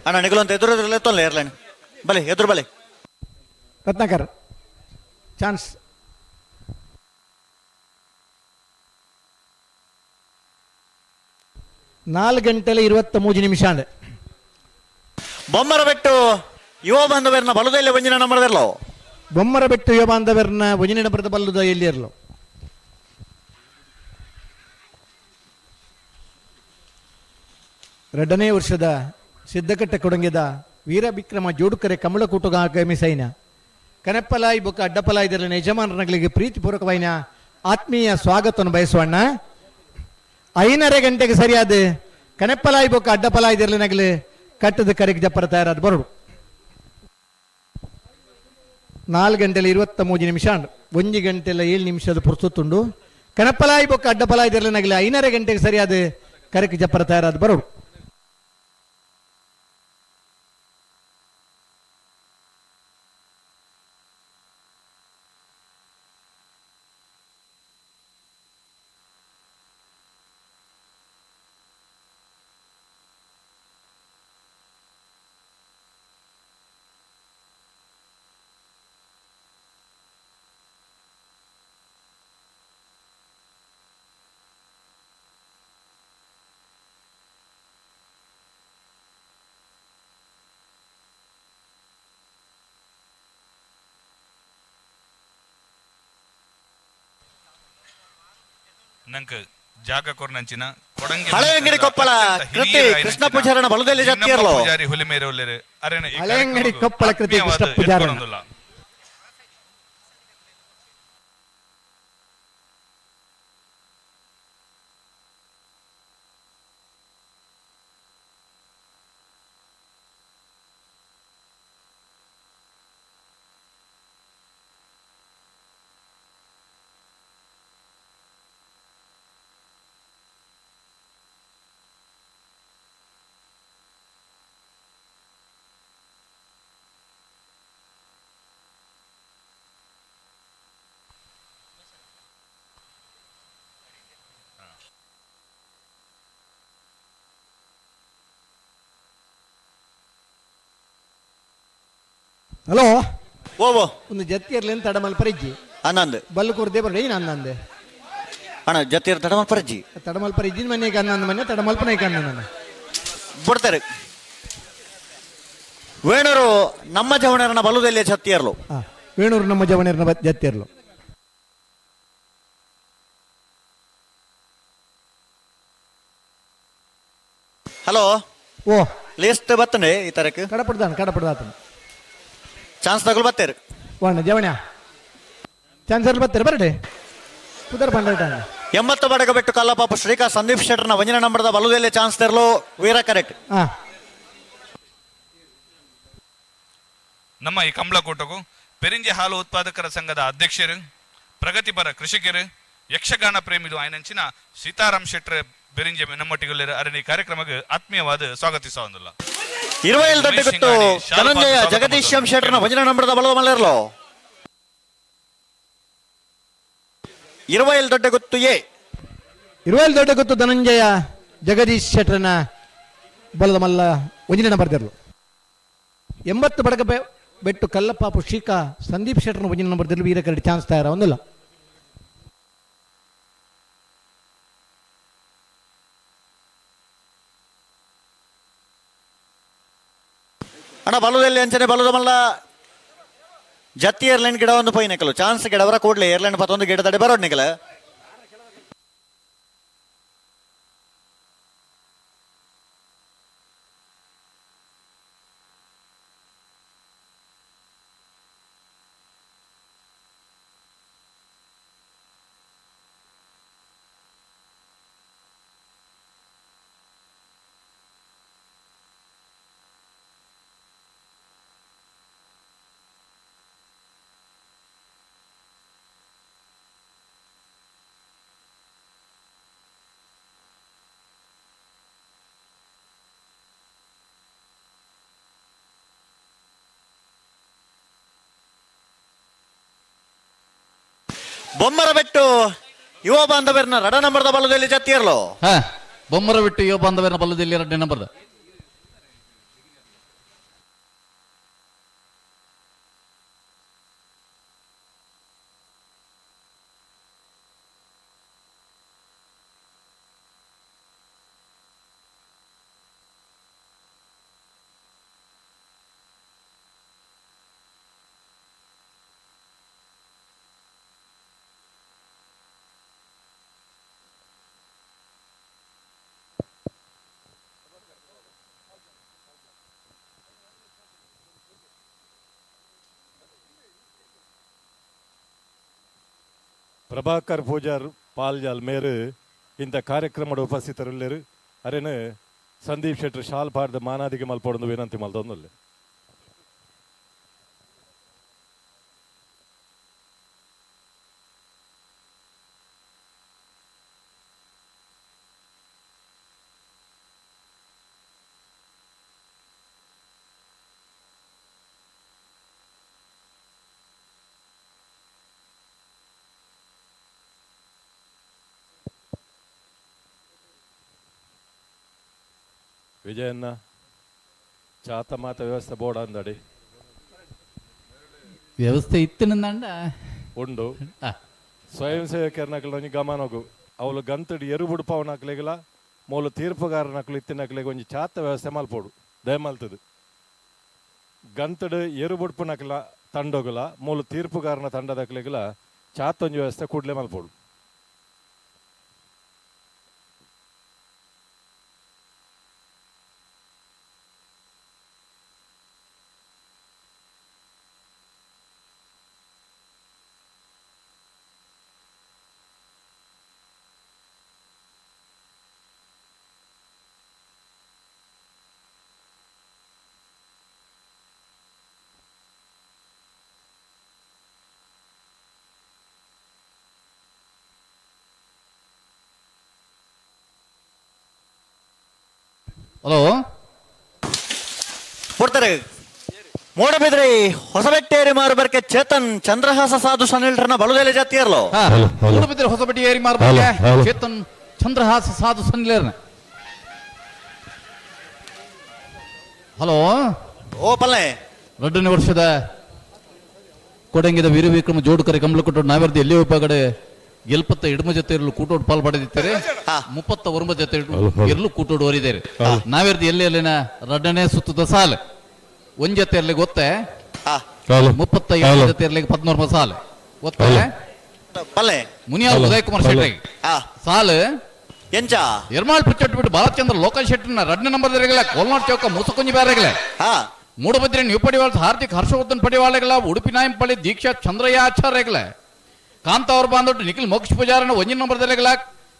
ಅಣ್ಣ ನಿಗಲು ಅಂತ ಎದುರು ಎದುರು ತೊಲ್ಲ ಏರ್ಲೈನ್ ಬಲೆ ಎದುರು ಬಲೆ ರತ್ನಾಕರ್ ಚಾನ್ಸ್ ನಾಲ್ಕು ಗಂಟೆಲೆ 23 ನಿಮಿಷ ಅಂದೆ. ಬೊಮ್ಮರ ಬೆಟ್ಟು ಯುವ ಬಾಂಧವರ್ನ ಬಲದಲ್ಲಿ ಒಂಜಿನ ನಂಬರ್ದಿರ್ಲೋ ಬೊಮ್ಮರ ಬೆಟ್ಟು ಯುವ ಬಾಂಧವರ್ನ ಒಂಜಿನ ನಂಬರದ ಬಲ್ಲದ ಎಲ್ಲಿ ಇರಲು ಎರಡನೇ ವರ್ಷದ ಸಿದ್ಧಕಟ್ಟೆ ಕೊಡಂಗಿದ ವೀರವಿಕ್ರಮ ಜೋಡುಕರೆ ಕಮಲಕೂಟಗ ಆಗಮಿಸೈನ ಕನೆಪ್ಪಲಾಯಿ ಬೊಕ್ಕ ಅಡ್ಡಪಲಾಯಿ ಇದರಲ್ಲಿ ಯಜಮಾನರಗಳಿಗೆ ಪ್ರೀತಿಪೂರ್ವಕವಾಯಿನ ಆತ್ಮೀಯ ಸ್ವಾಗತವನ್ನು ಬಯಸುವಣ್ಣ. 5:30 ಗಂಟೆಗೆ ಸರಿಯಾದ ಕನೆಪ್ಪಲಾಯಿ ಬೊಕ್ಕ ಅಡ್ಡಪಲಾಯಿ ಇದರಲ್ಲಿ ನಗಲಿ ಕಟ್ಟದ ಕರೆಗೆ ಜಪ್ಪರ ತಯಾರಾದ ಬರೋಡು. 4 ಗಂಟೆಲೆ 23 ನಿಮಿಷ 1 ಗಂಟೆಲ 7 ನಿಮಿಷದ ಪುರ್ಸುತ್ತುಂಡು. ಕನೆಪ್ಪಲಾಯಿ ಬೊಕ್ಕ ಅಡ್ಡಪಲಾಯಿ ಇದರಲ್ಲಿ ನಗಲಿ 5:30 ಗಂಟೆಗೆ ಸರಿಯಾದ ಕರೆಗೆ ಜಪ್ಪರ ತಯಾರಾದ ಬರೋಡು. ನಂಗೆ ಜಾಗ ಕೊರ್ನಂಚಿನ ಕೊಡಂಗಿ ಹಳೆಯಂಗಡಿ ಕೊಪ್ಪಳ ಕೃತಿ ಕೃಷ್ಣ ಪೂಜಾರನ ಬಲದಲ್ಲಿ ಜಾತಿಯರ್ಲೋ ಪೂಜಾರಿ ಹುಲಿಮೇರೆ ಉಲ್ಲೇರು ಅರೆನ ಈ ಹಳೆಯಂಗಡಿ ಕೊಪ್ಪಳ ಕೃತಿ ಕೃಷ್ಣ ಪೂಜಾರನ. ಎತ್ಕೊಂಡೊಂದುಲ್ಲ. ಹಲೋ ಓ ಒಂದು ಜತ್ತಿಯರ್ಲಿ ಅಂತ ತಡಮಲ್ ಪರಿಜ್ಜಿ ಆನಂದ್ ಬಲ್ಲು ಕೂರ್ದೆ ಬರಡಿ ನಂದಂದೆ ಅಣ್ಣ ಜತ್ತಿಯರ್ ತಡಮಲ್ ಪರಿಜ್ಜಿ ತಡಮಲ್ ಪರಿಜ್ಜಿ ಮನೆಗೆ ಅನ್ನಂದ ಮನೆ ತಡಮಲ್ಪನಾಯ್ಕ ಅನ್ನಂದ ಬಿಡ್ತಾರೆ ವೇಣೂರು ನಮ್ಮ ಜವಣರನ ಬಲುದಲ್ಲಿ ಜತ್ತಿಯರ್ಲು ವೇಣೂರು ನಮ್ಮ ಜವಣರನ ಜತ್ತಿಯರ್ಲು ಹಲೋ ಓ ಲಿಸ್ಟ್ ಬತ್ತನೆ ಈ ತರಕ್ಕೆ ಕಡಪಡ್ದಾನ ಕಡಪಡ್ದಾತನ ಚಾನ್ಸ್ ತಗೊಳ್ ಬತ್ತೇರು ವಾಣ ಜವಣ ಚಾನ್ಸರ್ ಬತ್ತಾರೆ ಬರಡೆ ಕುದರ್ ಬಂಡ 80 ಬಡಗ ಬೆಟ್ಟು ಕಲ್ಲಪಾಪು ಶ್ರೀಕಾ ಸಂದೀಪ್ ಶೆಟ್ಟರ್ನ ಒಂಜಿನ ನಂಬರ್ದ ಬಲುದಲ್ಲಿ ಚಾನ್ಸ್ ತೆರಲು ವೀರ ಕರೆಕ್ಟ್ ನಮ್ಮ ಈ ಕಂಬಳಕೋಟಗೂ ಪೆರಿಂಜೆ ಹಾಲು ಉತ್ಪಾದಕರ ಸಂಘದ ಅಧ್ಯಕ್ಷರು ಪ್ರಗತಿಪರ ಕೃಷಿಕರು ಯಕ್ಷಗಾನ ಪ್ರೇಮಿಲು ಆಯನಂಚಿನ ಸೀತಾರಾಮ್ ಶೆಟ್ಟರ್ ಬೆರಿಂಜೆ ನಮ್ಮೊಟ್ಟಿಗೆ ಅರಣಿ ಕಾರ್ಯಕ್ರಮಕ್ಕೆ ಆತ್ಮೀಯವಾದ ಸ್ವಾಗತಿಸುವಂದಿಲ್ಲ. 27 ದೊಡ್ಡ ಗೊತ್ತು ಧನಂಜಯ ಜಗದೀಶ್ ಎಂ ಶೆಟ್ಟರ್ನ ಒಂಜಿನ ನಂಬರ್ದ ಬಲದ ಮಲೆರ್ಲೋ 27 ದೊಡ್ಡ ಗೊತ್ತು ಎ 27 ದೊಡ್ಡ ಗೊತ್ತು ಧನಂಜಯ ಜಗದೀಶ್ ಶೆಟ್ಟರ್ನ ಬಲದ ಮಲ್ಲ ಒಂಜಿನ ನಂಬರ್ದಿರ್ಲು 80 ಬಡಗ ಬೆಟ್ಟು ಕಲ್ಲಪ್ಪಾಪು ಶ್ರೀಕಾ ಸಂದೀಪ್ ಶೆಟ್ಟರ್ನ ಒಂಜಿನ ನಂಬರ್ದಿರ್ಲು ವೀರ ಕರಡಿ ಚಾನ್ಸ್ ತಯಾರ ಒಂದಿಲ್ಲ. ಅಣ್ಣ ಬಲದಲ್ಲಿ ಅಂಚನೆ ಬಲದ ಮಲ್ಲ ಜತ್ತಿ ಏರ್ಲೈನ್ ಗಿಡ ಒಂದು ಪೈ ನಿಕಲು ಚಾನ್ಸ್ ಗಿಡವರ ಕೂಡಲೇ ಏರ್ಲೈನ್ ಪತ್ತೊಂದು ಗಿಡದಡಿ ಬರೋಡ್ ನಿಕಲ ಬೊಮ್ಮರ ಬೆಟ್ಟು ಯುವ ಬಾಂಧವರನ್ನ ರಡ ನಂಬರ್ದ ಬಲದಲ್ಲಿ ಜತ್ತಿಯರ್ಲು. ಬೊಮ್ಮರ ಬಿಟ್ಟು ಯುವ ಬಾಂಧವರನ್ನ ಬಲದಲ್ಲಿ 2ನೇ ನಂಬರ್ದ. ಪ್ರಭಾಕರ್ ಪೂಜಾರ್ ಪಾಲ್ಜಾಲ್ ಮೇರು ಇಂಥ ಕಾರ್ಯಕ್ರಮದ ಉಪಸ್ಥಿತರುಳ್ಳರು ಅರೇನು ಸಂದೀಪ್ ಶೆಟ್ಟರ್ ಶಾಲ್ ಪಾಡ್ದ ಮಾನಾದಿಗೆ ಮಲ್ಪೊಡೊಂದು ವಿನಂತಿ ಮಲ್ತೊಂದುಲ್ಲೆ. ವಿಜಯನ್ನ ಚಾತ ಮಾತ ವ್ಯವಸ್ಥೆ ಬೋರ್ಡ್ ಅಂದಡಿ ವ್ಯವಸ್ಥೆ ಇತ್ತಿನಂದ ಉಂಡು. ಸ್ವಯಂ ಸೇವಕರನಕ್ಲು ಗಮನಗು ಅವಳು ಗಂತಡಿ ಎರು ಬುಡ್ಪವನಕ್ಲೆಗಲ ಮೂಲ ತೀರ್ಪುಗಾರನಕ್ಲು ಇತ್ತಿನಕ್ಲೆಗೆ ಒಂಜಿ ಚಾತ ವ್ಯವಸ್ಥೆ ಮಲ್ಪೋಡು ದಯಮಲ್ತದು. ಗಂತಡು ಎರು ಬುಡ್ಪುನಕ್ಲ ತಂಡೋಗಲ ಮೂಲ ತೀರ್ಪುಗಾರನ ತಂಡದಕ್ಲೆಗಲ ಚಾತೊಂಜಿ ವ್ಯವಸ್ಥೆ ಕೂಡ್ಲೆ ಮಲ್ಪೋಡು. ಹಲೋ ಕೊಡ್ತಾರೆ. ಮೂಡಬಿದ್ರಿ ಹೊಸಬೆಟ್ಟೇರಿ ಮಾರುಬರ್ಕೆ ಚೇತನ್ ಚಂದ್ರಹಾಸ ಸಾಧು ಸನಿಲ್ರನ್ನ ಬಲುದೆಲೆ ಜಾತಿಯರ್ಲೋ. ಮೂಡಬಿದ್ರಿ ಹೊಸಬೆಟ್ಟೇರಿ ಮಾರುಬರ್ಕೆ ಚೇತನ್ ಚಂದ್ರಹಾಸ ಸಾಧು ಸನಿಲ್ರನ್ನ. ಹಲೋ ಓ ಪಲ್ಲೆ. 2ನೇ ವರ್ಷದ ಕೊಡಂಗಿದ ವೀರವಿಕ್ರಮ ಜೋಡುಕರೆ ಕಮಲಕೊಟ್ಟು ನಾವರ್ದಿ ಎಲ್ಲಿ ಒಬ್ಬಗಡೆ ಎಲ್ಪತ್ತ ಎಡಮ ಜೊತೆ ಇರಲು ಕೂಟೋಡು ಪಾಲ್ ಪಡೆದಿದ್ದಾರೆ. 39 ಜೊತೆ ಇರಲು ಕೂಟೋಡು ಓರಿದ್ದಾರೆ. ನಾವೇರ್ದು ಎಲ್ಲಿ ಅಲ್ಲಿನ 2ನೇ ಸುತ್ತದ ಸಾಲು ಒಂದ್ ಜೊತೆ ಇರ್ಲಿ ಗೊತ್ತೆ, 37 ಜೊತೆ ಇರ್ಲಿಕ್ಕೆ 14 ಸಾಲು ಗೊತ್ತೆ. ಮುನಿಯಾಲ್ ಉದಯ್ ಕುಮಾರ್ ಶೆಟ್ಟಿ ಸಾಲು ಎಂಚ ಎರ್ಮಾಳ್ ಪುಚ್ಚಟ್ಟು ಬಿಟ್ಟು ಬಾಲಚಂದ್ರ ಲೋಕಲ್ ಶೆಟ್ಟಿನ 2ನೇ ನಂಬರ್ ಕೋಲ್ನಾಡ್ ಚೌಕ ಮೂಸಕೊಂಜಿ ಬ್ಯಾರೆಗಳೇ. ಮೂಡಬದ್ರಿ ನ್ಯೂ ಪಡಿವಾಳ ಹಾರ್ದಿಕ್ ಹರ್ಷವರ್ಧನ್ ಪಡಿವಾಳೆಗಳ ಉಡುಪಿ ನಾಯಂಪಳ್ಳಿ ದೀಕ್ಷಾ ಚಂದ್ರಯ್ಯ ಆಚಾರ್ಯಗಳೇ. ಕಾಂತ ಅವರು ಬಾಂಧವ್ರು ನಿಖಿಲ್ ಮೋಕ್ಷ ಪೂಜಾರನ 1 ನಂಬರ್ದಲ್ಲೆಗಳ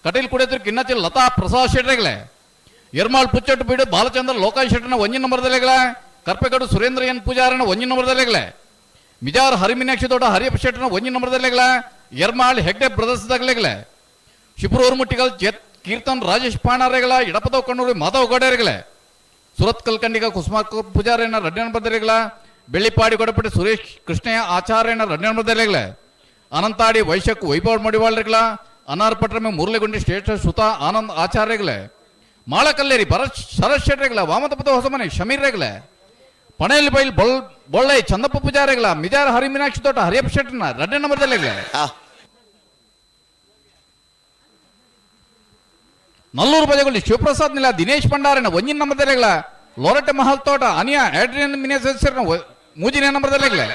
ಕಟೀಲ್ ಕುಡಿದ್ರು ಕಿನ್ನತಿ ಲತಾ ಪ್ರಸಾದ್ ಶೆಟ್ಟರೆಗಳೇ. ಎರ್ಮಾಳ್ ಪುಚ್ಚಟ್ಟು ಬೀಡು ಬಾಲಚಂದ್ರ ಲೋಕಾಯ್ ಶೆಟ್ಟನ 1 ನಂಬರ್ದಲ್ಲೆಗಳ ಕರ್ಪೆಗಡು ಸುರೇಂದ್ರ ಎನ್ ಪೂಜಾರನ 1 ನಂಬರ್ದಲ್ಲೆಗಳೇ. ಮಿಜಾರ್ ಹರಿಮೀನಾಕ್ಷಿ ದೊಡ್ಡ ಹರಿಯಪ್ಪ ಶೆಟ್ಟನ 1 ನಂಬರ್ದಲ್ಲೆಗಳ ಎರ್ಮಾಳ್ ಹೆಗ್ಡೆ ಬ್ರದರ್ಸ್ ದಗಲೆಗಳೇ. ಶಿಬ್ರೂರು ಮುಟ್ಟಿಗಲ್ ಚೇತ್ ಕೀರ್ತನ್ ರಾಜೇಶ್ ಪಾಣಾರೆಗಳ ಎಡಪದವ್ ಕಣ್ಣೂರು ಮಾಧವ್ ಗೌಡರೆಗಳೇ. ಸುರತ್ ಕಲ್ಕಂಡಿಗ ಕುಸುಮಾ ಪೂಜಾರನ 2ನೇ ನಂಬರ್ದಲ್ಲೆಗಳ ಬೆಳ್ಳಿಪಾಡಿ ಗೊಡಪಟ್ಟಿ ಸುರೇಶ್ ಕೃಷ್ಣಯ್ಯ ಆಚಾರ್ಯನ 2ನೇ ನಂಬರ್ದಲ್ಲೆಗಳೇ. ಅನಂತಾಡಿ ವೈಶಕ್ ವೈಭವ್ ಮಡಿವಾಳರಿಗಳ ಅನಾರ್ ಪಟ್ರಮೆ ಮುರಳಿಗುಂಡಿ ಶ್ರೇಷ್ಠ ಸುತ ಆನಂದ್ ಆಚಾರ್ಯಗಳೇ. ಮಾಳಕಲ್ಲೇರಿ ಭರತ್ ಶರತ್ ಶೆಟ್ಟರೆಗಳ ವಾಮತಪದ ಹೊಸಮನೆ ಶಮೀರ್ರೆಗಳೇ. ಪಣೇಲಿ ಬೈಲ್ ಬೊಳ್ಳೈ ಚಂದಪ್ಪ ಪೂಜಾರಿಗಳ ಮಿಜಾರ ಹರಿಮೀನಾಕ್ಷಿ ತೋಟ ಹರಿಯಪ್ಪ ಶೆಟ್ಟನ 2ನೇ ನಂಬರ್ದಲ್ಲೆಗಳೇ. ನಲ್ಲೂರು ಬಜಗುಳ್ಳಿ ಶಿವಪ್ರಸಾದ್ ನಿಲ ದಿನೇಶ್ ಭಂಡಾರನ 1 ನಂಬರ್ದಲ್ಲೆಗಳ ಲೋರಟೆ ಮಹಲ್ ತೋಟ ಅನಿಯಾ ಆಡ್ರಿಯನ್ ಮಿನೇಸರ್ನ 3ನೇ ನಂಬರ್ದಲ್ಲೆಗಳೇ.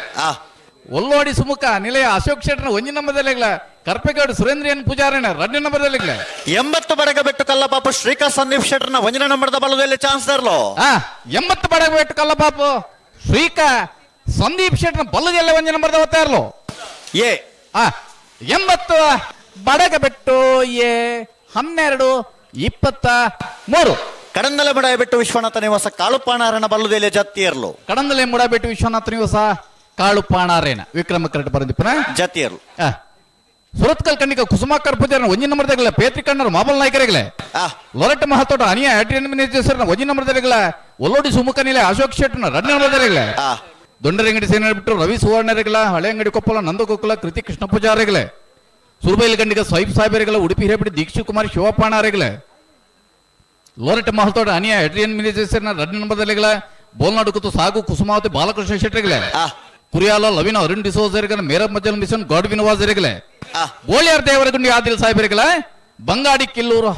ಒಲ್ಲೋಡಿ ಸುಮುಖ ನಿಲಯ ಅಶೋಕ್ ಶೆಟ್ಟರ್ನ 1 ನಂಬರ್ದಲ್ಲೆಗಳ ಕರ್ಪೆಗೌಡ ಸುರೇಂದ್ರ ಎನ್ ಪೂಜಾರನ 2ನೇ ನಂಬರ್ದಲ್ಲೆಗಳ. 80 ಬಡಗ ಬೆಟ್ಟು ಕಲ್ಲಪಾಪು ಶ್ರೀಕಾಂತ್ ಸಂದೀಪ್ ಶೆಟ್ಟರ್ನ 1ನೇ ನಂಬರ್ದ ಬಲದಲ್ಲಿ ಚಾನ್ಸ್ ತರಲು. 80 ಬಡಗ ಬೆಟ್ಟು ಕಲ್ಲಪಾಪು ಶ್ರೀಕಾ ಸಂದೀಪ್ ಶೆಟ್ಟರ್ನ ಬಲ್ಲದೆಲ್ಲ 1 ನಂಬರ್ದ ಒತ್ತಾ ಇರಲು. 80 ಬಡಗ ಬೆಟ್ಟು ಎ 12 23. ಕಡಂದಲೆ ಮುಡಾಬಿಟ್ಟು ವಿಶ್ವನಾಥ ನಿವಾಸ ಕಾಳುಪಾಣಾರನ ಬಲ್ಲದೆಲೆ ಜಾತಿಯರ್ಲು. ಕಡಂದಲೆ ಮುಡಾಬಿಟ್ಟು ವಿಶ್ವನಾಥ ನಿವಾಸ ಕಾಳುಪಾಣಾರೇನ ವಿಕ್ರಮ ಕರೆಕ್ಟ್ ಬರಂದಿಪ್ಪನ ಜಾತಿಯರ್ಲು. ಸುರತ್ಕಲ್ ಕಣ್ಣಿಕ ಕುಸುಮಾಕರ್ ಪೂಜಾರನ 1 ನಂಬರ್ದಾಗಲ ಪೇತ್ರಿ ಕಣ್ಣರು ಮಾಬಲ್ ನಾಯಕರಿಗಲೆ. ಲೊರೆಟ್ ಮಹತೋಟ ಅನಿಯಾ ಆಡ್ರಿಯನ್ ಮಿನೇಜರ್ನ 1 ನಂಬರ್ದಾಗಲ ಒಲ್ಲೋಡಿ ಸುಮುಖ ನಿಲೆ ಅಶೋಕ್ ಶೆಟ್ಟನ 2ನೇ ನಂಬರ್ದಾಗಲ. ದೊಂಡರಂಗಡಿ ಸೇನೆ ಬಿಟ್ಟು ರವಿ ಸುವರ್ಣರಿಗಲ ಹಳೆ ಅಂಗಡಿ ಕೊಪ್ಪಳ ನಂದಗೋಕುಲ ಕೃತಿ ಕೃಷ್ಣ ಪೂಜಾರಿಗಲೆ. ಸುರುಬೈಲ್ ಗಂಡಿಗ ಸೈಬ್ ಸಾಹೇಬರಿಗಲ ಉಡುಪಿ ಹಿರೇಪಡಿ ದೀಕ್ಷಿತ್ ಕುಮಾರ್ ಶಿವಪ್ಪಾಣಾರಿಗಲ ಲೋರೆಟ್ ಮಹಲ್ತೋಡ ಅನಿಯ ಎಡ್ರಿಯನ್ ಮಿನೇಜರ್ನ ರಡ್ಡು ನಂಬರ್ದಲ್ಲಿಗಳ ಬೋಲ್ನಾಡು ಕುತ್ತು ಸಾಗು ಕುಸುಮಾವತಿ ಬಾಲಕೃಷ್ಣ ಶೆಟ್ಟರಿಗಲೆ ಕುರಿಯಾಲ ಲವಿನ ಅರುಣ್ ಡಿಸೋಜರಿಗಲ ಮೇರ ಮಜ್ಜಲ್ ಮಿಷನ್ ಗಾಡ್ವಿನ್ ವಾಜರಿಗಲೆ ಬೋಳಿಯಾರ್ ದೇವರಗುಂಡಿ ಆದಿಲ್ ಸಾಹೇಬರಿಗಲ ಬಂಗಾಡಿ ಕಿಲ್ಲೂರು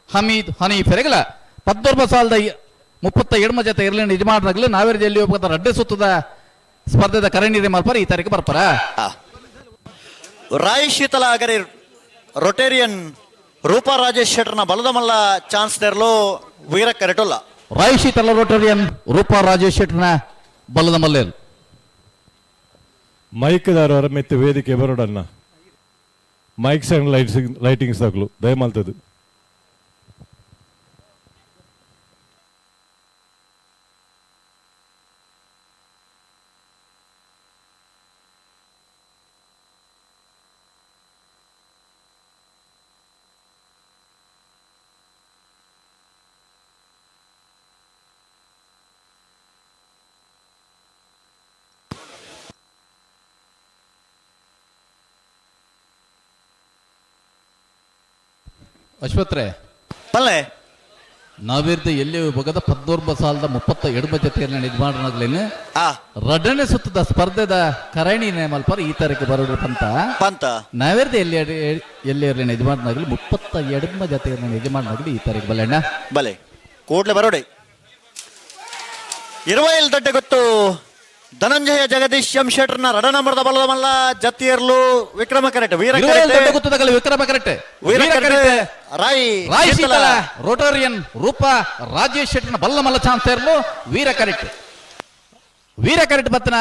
ಹಮೀದ್ ಹನೀಫೆರೆಗಲ ಪದ್ದೊರ್ಬ ಸಾಲದ 37 ಜೊತೆ ಇರಲಿ ನಿಜಮಾಡ್ನಾಗಲು ನಾವೇರಿ ಜಿಲ್ಲೆ ಹೋಗ್ತಾರೆ ರಡ್ಡೆ ಸುತ್ತದ ಸ್ಪರ್ಧೆದ ಕರಣೀರಿ ಮಲ್ಪರ ಈ ತಾರೀಕು ಬರ್ಪರ. ರಾಯ್ ಶೀತಲ ಅಗರಿ ರೊಟೇರಿಯನ್ ರೂಪಾ ರಾಜೇಶ್ ಶೆಟ್ಟರ್ನ ಬಲದ ಮಲ್ಲ ಚಾನ್ಸ್ ತೆರಲು ವೀರ ಕರೆಟೊಲ್ಲ. ರಾಯ್ ಶೀತಲ ರೋಟರಿಯನ್ ರೂಪಾ ರಾಜೇಶ್ ಶೆಟ್ಟರ್ನ ಬಲದ ಮಲ್ಲೇರು. ಮೈಕ್ದಾರವರ ಮೆತ್ತು ವೇದಿಕೆ ಬರೋಡನ್ನ ಮೈಕ್ಸ್ ಅಂಡ್ ಲೈಟ್ಸ್ ಲೈಟಿಂಗ್ಸ್ ದಾಖಲು ದಯಮಾಲ್ತದು. ಅಶ್ವತ್ರೆ ಪಲ್ಲೆ ನಾವಿರ್ದ ಎಲ್ಲಿ ಬಗದ ಪದ್ದೋರ್ಬ ಸಾಲದ 32 ಜೊತೆಯಲ್ಲಿ ನಿರ್ಮಾಣನಾಗ್ಲೇನು ರಡನೆ ಸುತ್ತದ ಸ್ಪರ್ಧೆದ ಕರಣಿ ಮಲ್ಪರ ಈ ತಾರೀಕು ಬರೋಡ್ರ ಪಂತ ಪಂತ ನಾವಿರ್ದ ಎಲ್ಲಿ ಎಲ್ಲಿ ಇರಲಿ ಯಜಮಾನನಾಗಲಿ 32 ಜೊತೆಯಲ್ಲಿ ಯಜಮಾನನಾಗಲಿ ಈ ತಾರೀಕು ಬಲೆಣ್ಣ ಬಲೆ ಕೂಡ್ಲೆ ಬರೋಡೆ. ಇರುವೈಲ್ ದೊಡ್ಡ ಗೊತ್ತು ಧನಂಜಯ ಜಗದೀಶ್ ಎಂ ಶೆಟ್ಟರ್ನ ರಡ ನಂಬರ್ದ ಬಲದ ಮಲ್ಲ ಜತಿಯರ್ಲು ವಿಕ್ರಮ ಕರೆಕ್ಟ್ ವೀರ ಗೊತ್ತದಲ್ಲ ವಿಕ್ರಮ ಕರೆಕ್ಟ್ ವೀರ ಕರೆಕ್ಟ್ ರಾಯ್ ರಾಯ್ ಶೀತಲ ರೋಟರಿಯನ್ ರೂಪಾ ರಾಜೇಶ್ ಶೆಟ್ಟರ್ನ ಬಲ್ಲ ಮಲ್ಲ ಚಾನ್ಸ್ ಇರಲು ವೀರ ಕರೆಕ್ಟ್ ವೀರ ಕರೆಕ್ಟ್ ಬತ್ತನ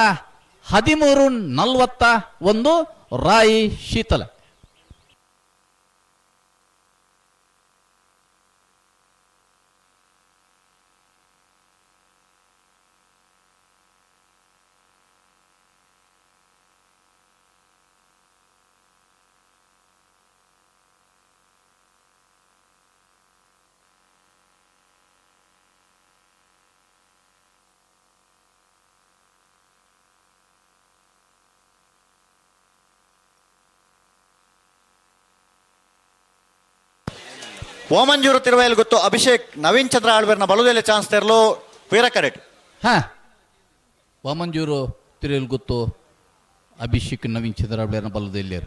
13:41 ರಾಯ್ ಶೀತಲ. ಓಮಂಜೂರು ತಿರುವೈಲ್ ಗೊತ್ತು ಅಭಿಷೇಕ್ ನವೀನ್ ಚಂದ್ರ ಆಳ್ವೇರ್ನ ಬಲುದೆಲೆ ಚಾನ್ಸ್ ತೆರಲು ವೀರ ಕರೆಕ್ಟ್. ಹಾ ವಾಮಂಜೂರು ತಿರುವೈಲ್ ಗೊತ್ತು ಅಭಿಷೇಕ್ ನವೀನ್ ಚಂದ್ರ ಆಳ್ವೇರ್ನ ಬಲದೆಲೆ.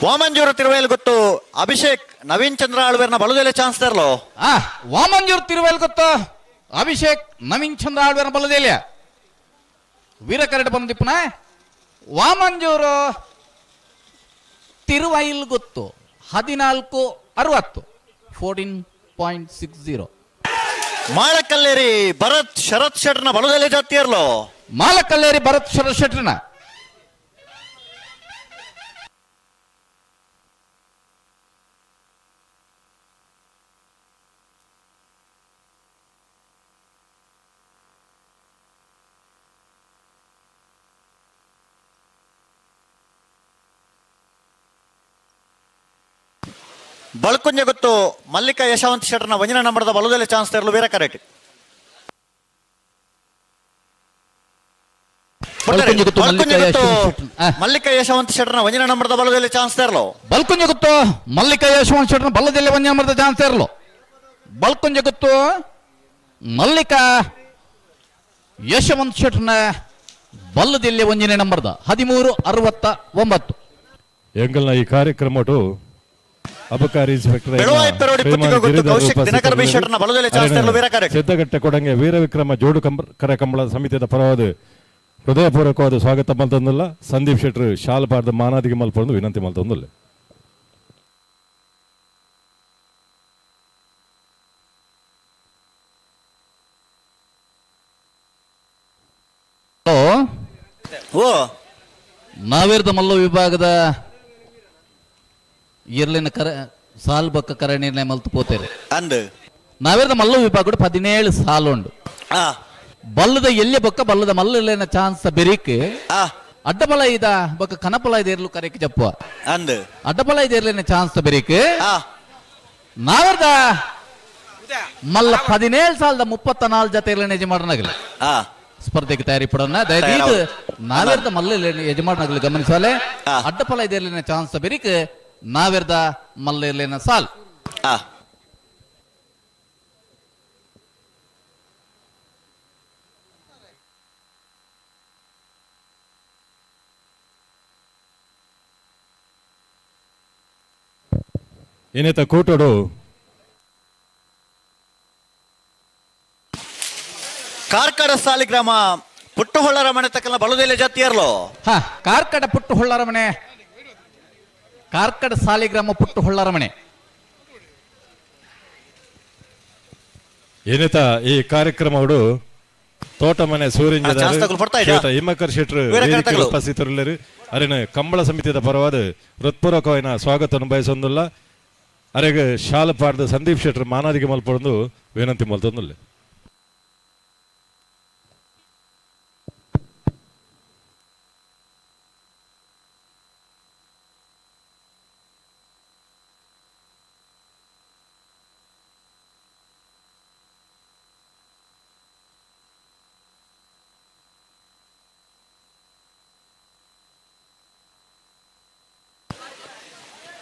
ವಾಮಂಜೂರು ತಿರುವೈಲ್ ಗೊತ್ತು ಅಭಿಷೇಕ್ ನವೀನ್ ಚಂದ್ರ ಆಳ್ವೇರ್ನ ಬಲದೆಲೆ ಚಾನ್ಸ್ ತರಲು. ವಾಮಂಜೂರು ತಿರುವೈಲ್ ಗೊತ್ತು ಅಭಿಷೇಕ್ ನವೀನ್ ಚಂದ್ರ ಆಳ್ವೇರ್ನ ಬಲದೆಲೆ ವೀರ ಕರಡ್ ಬಂದಿಪ್ಪನ ವಾಮಂಜೂರು ತಿರುವೈಲ್ ಗೊತ್ತು 14:60 14.60. ಮಾಲಕಲ್ಲೇರಿ ಭರತ್ ಶರತ್ ಶೆಟ್ಟರ್ನ ಬಲದೆಲೆ ಜಾತಿಯರ್ಲು. ಮಾಲಕಲ್ಲೇರಿ ಭರತ್ ಶರತ್ ಶೆಟ್ಟರ್ನ ಬಳ್ಕುಂಜ ಗೊತ್ತು ಮಲ್ಲಿಕಾ ಯಶವಂತ ಶೆಟ್ಟರ್ನ ವಂಜನ ನಂಬರ್ದ ಬಲದಲ್ಲಿ ಚಾನ್ಸ್ ತೆರಲು ವೀರ ಕರೆಕ್ಟ್. ಮಲ್ಲಿಕಾ ಯಶವಂತ ಶೆಟ್ಟರ್ನ ವಂಜನ ನಂಬರ್ದ ಬಲದಲ್ಲಿ ಚಾನ್ಸ್ ತೆರಲು. ಬಲ್ಕುಂಜ ಗೊತ್ತು ಮಲ್ಲಿಕಾ ಯಶವಂತ ಶೆಟ್ಟರ್ನ ಬಲದಲ್ಲಿ ವಂಜನ ನಂಬರ್ದ ಚಾನ್ಸ್ ತೆರಲು. ಬಲ್ಕುಂಜ ಗೊತ್ತು ಮಲ್ಲಿಕಾ ಯಶವಂತ ಶೆಟ್ಟರ್ನ ಬಲ್ಲದಲ್ಲಿ ಒಂಜನೇ ನಂಬರ್ದ 13:69. ಎಂಗಲ್ನ ಈ ಕಾರ್ಯಕ್ರಮಟು ಅಬಕಾರಿ ಇನ್ಸ್ಪೆಕ್ಟರ್ ಸಿದ್ದಗಟ್ಟೆ ಕೊಡಂಗೆ ವೀರವಿಕ್ರಮ ಜೋಡು ಕರೆ ಕಂಬಳ ಸಮಿತಿಯ ಪರವಾದ ಹೃದಯಪೂರ್ವಕವಾದ ಸ್ವಾಗತ ಮಲ್ತೊಂದುಲ್ಲ. ಸಂದೀಪ್ ಶೆಟ್ಟರು ಶಾಲ್ ಪಾರ್ದ ಮಾನಾದಿಗೆ ಮಲ್ಪೊಂದು ವಿನಂತಿ ಮಲ್ತೊಂದುಲ್ಲ. ಓ ನಾವೇರ್ದ ಮಲ್ಲ ವಿಭಾಗದ ಇರ್ಲಿನ ಕರ ಸಾಲ್ ಬಕ್ಕ ಕರ ನಿರ್ಣಯ ಮಲ್ತು ಪೋತೇರೆ ಅಂದ್ ನಾವೇರ್ದ ಮಲ್ಲ ವಿಭಾಗ 17 ಸಾಲು ಉಂಡು. ಬಲ್ಲದ ಎಲ್ಲಿ ಬೊಕ್ಕ ಬಲ್ಲದ ಮಲ್ಲ ಚಾನ್ಸ್ ಬೆರಿಕ್ ಅಡ್ಡಬಲ ಇದ ಬೊಕ್ಕ ಕನಪಲ ಇದೆ ಇರ್ಲು ಕರೆಕ್ ಜಪ್ಪುವ ಅಂದ್ ಅಡ್ಡಬಲ ಇದೆ ಇರ್ಲಿನ ಚಾನ್ಸ್ ಬೆರಿಕ್ ನಾವೇರ್ದ ಮಲ್ಲ 17 ಸಾಲದ 34 ಜೊತೆ ಇರ್ಲಿನ ಯಜಮಾನನಾಗಲಿ ಸ್ಪರ್ಧೆಗೆ ತಯಾರಿ ಪಡೋಣ. ದಯದೀದು ನಾವೇರ್ದ ಮಲ್ಲ ಯಜಮಾನನಾಗಲಿ ಗಮನಿಸಲೆ ಅಡ್ಡಪಲ ಇದೆ ಇರ್ಲಿನ ಚಾನ್ಸ್ ಬೆರಿಕ್ ನಾವೇರ್ದ ಮಲ್ಲ ಇರ್ಲಿನ ಸಾಲ್. ಏನೇತ ಕೂಟೋಡು ಕಾರ್ಕಡ ಸಾಲಿಗ್ರಾಮ ಪುಟ್ಟುಹೊಳ್ಳರ ಮನೆ ತಕ್ಕಲ್ಲ ಬಲುದೆಲೆ ಜಾತಿಯರ್ಲೋ. ಕಾರ್ಕಡ ಪುಟ್ಟುಹೊಳ್ಳರ ಮನೆ, ಕಾರ್ಕಡ ಸಾಲಿಗ್ರಾಮ ಪುಟ್ಟುಹೊಳ್ಳರ ಮನೆ. ಏನೇತ ಈ ಕಾರ್ಯಕ್ರಮಗಳು ತೋಟ ಮನೆ ಸೂರ್ಯ ಹಿಮಕರ್ ಶೆಟ್ರು ಉಪಸ್ಥಿತರುಳ್ಳರು. ಅರೆನ ಕಂಬಳ ಸಮಿತಿಯ ಪರವಾದ ಹೃತ್ಪೂರ್ವಕವಾದ ಸ್ವಾಗತವನ್ನು ಬಯಸೊಂದುಲ್ಲ. ಅರೆಗೆ ಶಾಲಪಾಡ್ದ ಸಂದೀಪ್ ಶೆಟ್ರು ಮಾನಾದಿಗೆ ಮಲ್ಪೊಂದು ವಿನಂತಿ ಮಲ್ತೊಂದುಲ್ಲ.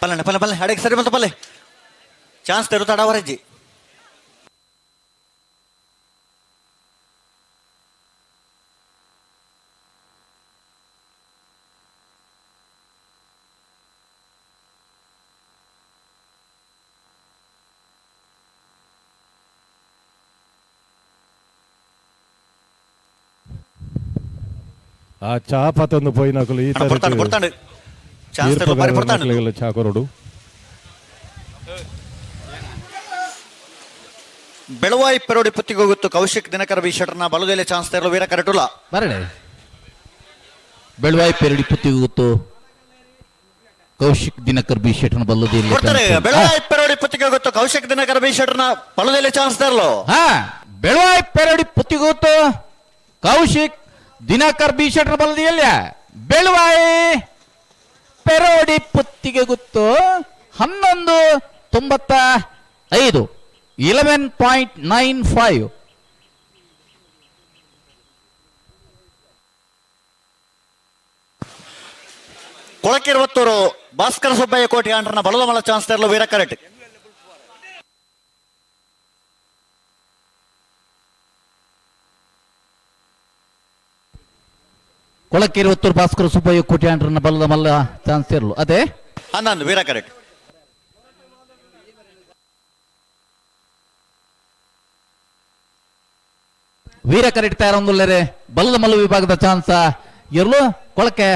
ಪಲ್ಲೆ ಪಲ್ಲೆ ಪಲ್ಲೆ ಅಡೆಗೆ ಸರಿ ಬಂತು ಪಲ್ಲೆ ಚಾನ್ಸ್ ತೆರುತ್ತಾಡ ವರಜ್ಜಿ. ಆ ಚಾಪತೊಂದು ಪೋಯಿನಕುಲು ಈ ತರ ಚಾ ಕೊರಡು. ಬೆಳವಾಯಿ ಪೆರೋಡಿ ಪುತ್ತಿಗೋಗುತ್ತು ಕೌಶಿಕ್ ದಿನಕರ ಬಿ ಶೆಟ್ಟರ್ನ ಬಲದೆಲೆ ಚಾನ್ಸ್ ತೆರಲು ವೀರ ಕರಟುಲ ಬರಡೆ. ಬೆಳವಾಯಿ ಪೆರಡಿ ಪುತ್ತಿಗೋಗುತ್ತು ಕೌಶಿಕ್ ದಿನಕರ್ ಬಿ ಶೆಟ್ಟರ್ನ ಬಲದೆಲೆ. ಬೆಳವಾಯಿ ಪೆರೋಡಿ ಪುತ್ತಿಗೋಗುತ್ತು ಕೌಶಿಕ್ ದಿನಕರ ಬಿ ಶೆಟ್ಟರ್ನ ಬಲದೆಲೆ ಚಾನ್ಸ್ ತೆರಲು. ಬೆಳವಾಯಿ ಪೆರಡಿ ಪುತ್ತಿಗೋಗುತ್ತು ಕೌಶಿಕ್ ದಿನಕರ್ ಬಿ ಶೆಟ್ಟರ್ ಬಲದೆಲ್ಲ. ಬೆಳವಾಯಿ ಪೆರೋಡಿ ಪುತ್ತಿಗೆ ಗೊತ್ತು 11.95 11.95. ಕೊಳಕಿರುವತ್ತೂರು ಭಾಸ್ಕರ ಸುಬ್ಬಯ್ಯ ಕೋಟಿ ಆಂಡ್ರನ ಬಲದ ಮಲ ಚಾನ್ಸ್ ತೆರಲು ವೀರ ಕರೆಟ್. ಕೊಳಕಿರುವತ್ತೂರು ಭಾಸ್ಕರ ಸುಬ್ಬಯ್ಯ ಕೋಟಿ ಆಂಡ್ರನ ಬಲದ ಮಲ್ಲ ಚಾನ್ಸ್ ಇರಲು ಅದೇ 11 ವೀರ ಕರೆಟ್. ವೀರ ಕರೆಟ್ ತಯಾರೊಂದುಲ್ಲೇರೆ ಬಲದ ಮಲ್ಲ ವಿಭಾಗದ ಚಾನ್ಸ್ ಇರಲು ಕೊಳಕೆ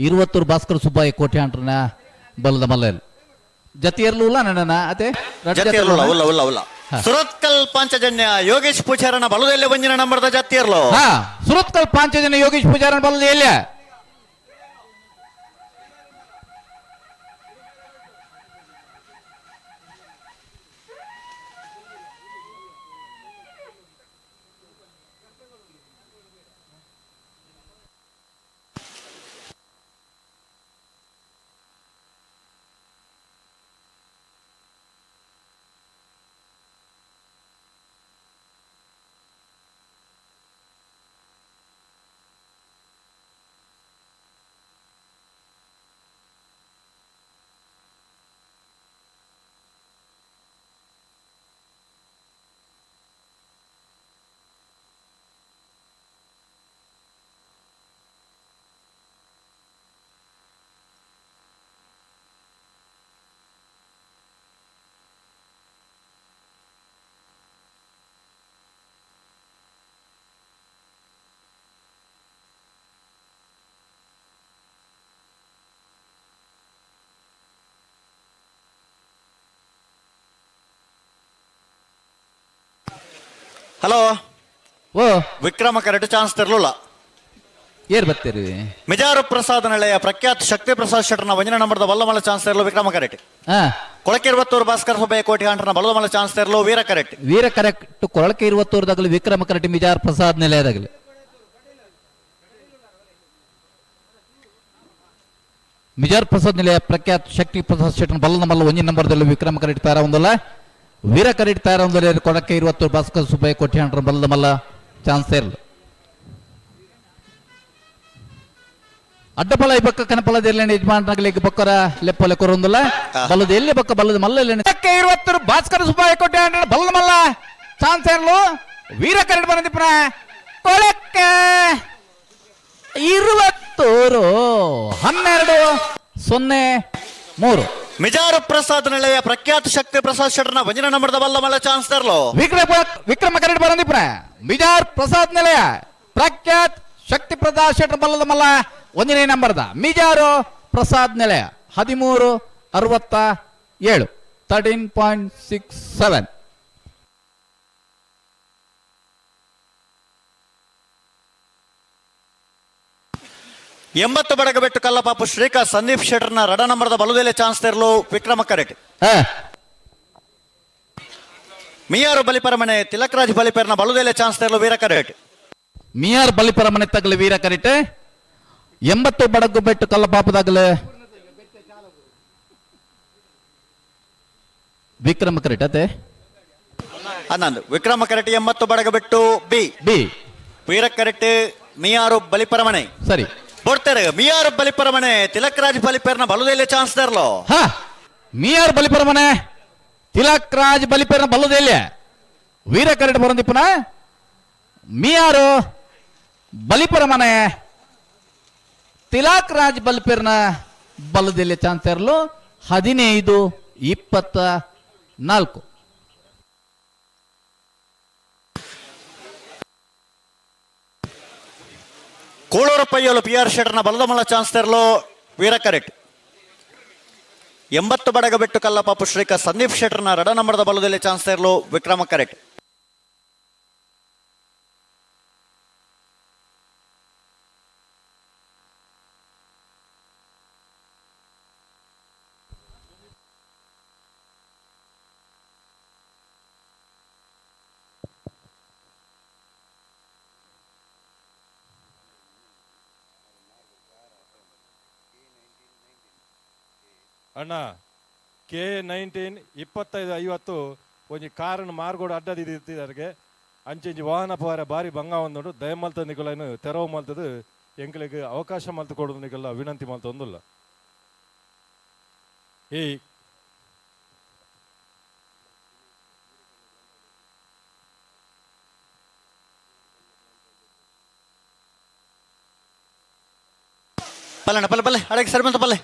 ಇರುವತ್ತೂರು ಭಾಸ್ಕರ ಸುಬ್ಬಯ್ಯ ಕೋಟಿ ಆಂಡ್ರನ ಬಲದ ಮಲ್ಲ ಜತಿ ಇರಲು ನನ್ನ ಅದೇ. ಸುರತ್ಕಲ್ ಪಾಂಚಜನ್ಯ ಯೋಗೇಶ್ ಪೂಜಾರನ ಬಲದಲ್ಲೇ ಒಂಜಿನ ನಂಬರ್ದ ಜಾತಿ ಇರಲು. ಸುರತ್ಕಲ್ ಪಾಂಚಜನ್ಯ ಯೋಗೇಶ್ ಪೂಜಾರನ ಬಲದ ಎಲ್ಲ. ಹಲೋ, ವಿಕ್ರಮ ಕರೆಕ್ಟ್ ಚಾನ್ಸ್ ತರಲಿಲ್ಲ. ಏರ್ ಬತ್ತೇರಿ ಮಿಜಾರು ಪ್ರಸಾದ್ ನಳೆಯ ಪ್ರಖ್ಯಾತ ಶಕ್ತಿ ಪ್ರಸಾದ್ ಶೆಟ್ಟರ್ನ ವಂಜನ ನಂಬರ್ದ ಬಲ್ಲಮಲ್ಲ ಚಾನ್ಸ್ ತರಲು ವಿಕ್ರಮ ಕರೆಕ್ಟ್. ಕೊಳಕಿರುವತ್ತೂರು ಭಾಸ್ಕರ್ ಸುಬ್ಬಯ್ಯ ಕೋಟಿ ಆಂಟ್ರನ ಬಲ್ಲಮಲ್ಲ ಚಾನ್ಸ್ ತರಲು ವೀರ correct. Veera correct Kolake ಇರುವತ್ತೂರದಾಗಲಿ Vikrama correct Mijar Prasad ನಿಲಯದಾಗಲಿ. Mijar Prasad ನಿಲಯ ಪ್ರಖ್ಯಾತ ಶಕ್ತಿ ಪ್ರಸಾದ್ ಶೆಟ್ಟರ್ನ ಬಲ್ಲ ಮಲ್ಲ ಒಂಜಿನ ನಂಬರ್ದಲ್ಲಿ ವಿಕ್ರಮ ಕರೆಕ್ಟ್ ತಯಾರ ಒಂದಲ್ಲ ವೀರ ಕರೆಕ್ಟ್ ತಯಾರ ಒಂದಲ್ಲ ಕೊಳಕೆ ಇರುವತ್ತೂರು ಭಾಸ್ಕರ್ ಸುಬ್ಬಯ್ಯ ಕೋಟಿ ಆಂಟ್ರನ ಬಲ್ಲದ ಮಲ್ಲ ಚಾನ್ಸ್ ಇರಲು. ಅಡ್ಡಪಲ ಈ ಬಕ್ಕ ಕನಪಲದ ಯಜಮಾನರಾಗಲಿ ಬೊಕ್ಕರ ಲೆಪ್ಪಲೆ ಕೊರೊಂದುಲ್ಲ ಬಲ್ಲದ ಎಲ್ಲಿ ಬೊಕ್ಕ ಬಲ್ಲದ ಮಲ್ಲ ಇರುವತ್ತರು ಭಾಸ್ಕರ ಸುಬ್ಬಯ್ಯ ಕೋಟೆ ಬಲ್ಲದ ಮಲ್ಲ ಚಾನ್ಸ್ ಇರಲು ವೀರ ಕರೆಕ್ಟ್ ಬಂದಿಪ್ಪನ ಕೊಳಕ್ಕೆ 23 12 0 3. ಮಿಜಾರು ಪ್ರಸಾದ್ ನಿಲಯ ಪ್ರಖ್ಯಾತ ಶಕ್ತಿ ಪ್ರಸಾದ್ ಶೆಟ್ಟರ್ನ ವಂಜನ ನಂಬರ್ದ ಬಲ್ಲ ಮಲ್ಲ ಚಾನ್ಸ್ ತರಲು ವಿಕ್ರಮ ಕರೆಕ್ಟ್ ಬಂದಿಪ್ಪನ ಮಿಜಾರ್ ಪ್ರಸಾದ್ ನಿಲಯ ಪ್ರಖ್ಯಾತ್ ಶಕ್ತಿ ಪ್ರಸಾದ್ ಶೆಟ್ಟರ್ ಬಲ್ಲದ ಮಲ್ಲ ಒಂದನೇ ನಂಬರ್ದ ಮಿಜಾರು ಪ್ರಸಾದ್ ನಿಲಯ 13 67 13.67. 80 ಬಡಗಬೆಟ್ಟು ಕಲ್ಲಪಾಪು ಶ್ರೀಕಾ ಸಂದೀಪ್ ಶೆಟ್ಟರ್ನ ರಡ ನಂಬರ್ದ ಬಲುದೆಲೆ ಚಾನ್ಸ್ ತೆರಲು ವಿಕ್ರಮ ಕರೆಕ್ಟ್. ಮಿಯಾರು ಬಲಿಪರಮನೆ ತಿಲಕರಾಜ್ ಬಲಿಪೆರ್ನ ಬಲುದೆಲೆ ಚಾನ್ಸ್ ತೆರಲು ವೀರ ಕರೆಕ್ಟ್. ಮಿಯಾರ್ ಬಲಿಪರಮನೆ ತಗಲು ವೀರ ಕರೆಕ್ಟ್. 80 ಬಡಗು ಬೆಟ್ಟು ಕಲ್ಲಪಾಪದಾಗಲೇ ವಿಕ್ರಮ ಕರೆಕ್ಟ್ ಅದೇ 11 ವಿಕ್ರಮ ಕರೆಕ್ಟ್ 80 ಬಡಗಬೆಟ್ಟು ಬಿ ಬಿ ವೀರ ಕರೆಕ್ಟ್ ಮಿಯಾರು ಬಲಿಪರಮನೆ ಸರಿ ಕೊಡ್ತಾರೆ. ಮಿಯಾರು ಬಲಿಪರಮನೆ ತಿಲಕರಾಜ್ ಬಲಿಪೆರ್ನ ಬಲುದೆಲೆ ಚಾನ್ಸ್ ತರಲು. ಹಾ ಮಿಯಾರ್ ಬಲಿಪರಮನೆ ತಿಲಕ್ ರಾಜ್ ಬಲಿಪೆರ್ನ ಬಲುದೆಲೆ ವೀರ ಕರೆಕ್ಟ್ ಬರಂದಿಪ್ಪನ ಮಿಯಾರು ಬಲಿಪರಮನೆ ತಿಲಕ್ ರಾಜ್ ಬಲ್ಪೆರ್ನ ಬಲದಲ್ಲಿ ಚಾನ್ಸ್ ಇರಲು 15 24. ಕೋಳೂರು ಪಯ್ಯೋಲು ಪಿ ಆರ್ ಶೆಟ್ಟರ್ನ ಬಲದ ಮಲ್ಲ ಚಾನ್ಸ್ ತರಲು ವೀರ ಕರೆಕ್ಟ್. 80 ಬಡಗಬೆಟ್ಟು ಕಲ್ಲಪಾಪು ಶ್ರೀಕ ಸಂದೀಪ್ ಶೆಟ್ಟರ್ನ ರಡ ನಂಬರ್ದ ಬಲದಲ್ಲಿ ಚಾನ್ಸ್ ತರಲು ವಿಕ್ರಮ ಕರೆಕ್ಟ್. ಅಣ್ಣ K19 25 50 ಒಂಜಿ ಕಾರನ್ನು ಮಾರ್ಗೋಡು ಅಡ್ಡದಿತ್ತಿದಾರಿಗೆ ಅಂಚೆಂಜಿ ವಾಹನ ಪೋರ ಬಾರಿ ಬಂಗ ಒಂದುಂಡು ದಯಮಲ್ತ ನಿಕುಲೈನ್ ತೆರವು ಮಲ್ತದು ಎಂಕ್ಲೆಗ್ ಅವಕಾಶ ಮಲ್ತು ಕೊಡೋದು ನಿಕಲ್ಲ ವಿನಂತಿ ಮಲ್ತೊಂದುಲ್ಲ. ಈ ಪಲ್ಲಣ್ಣ ಪಲ್ಲೆ ಪಲ್ಲೆ ಅಡಗೆ ಸರಿ ಬಂತು ಪಲ್ಲೆ.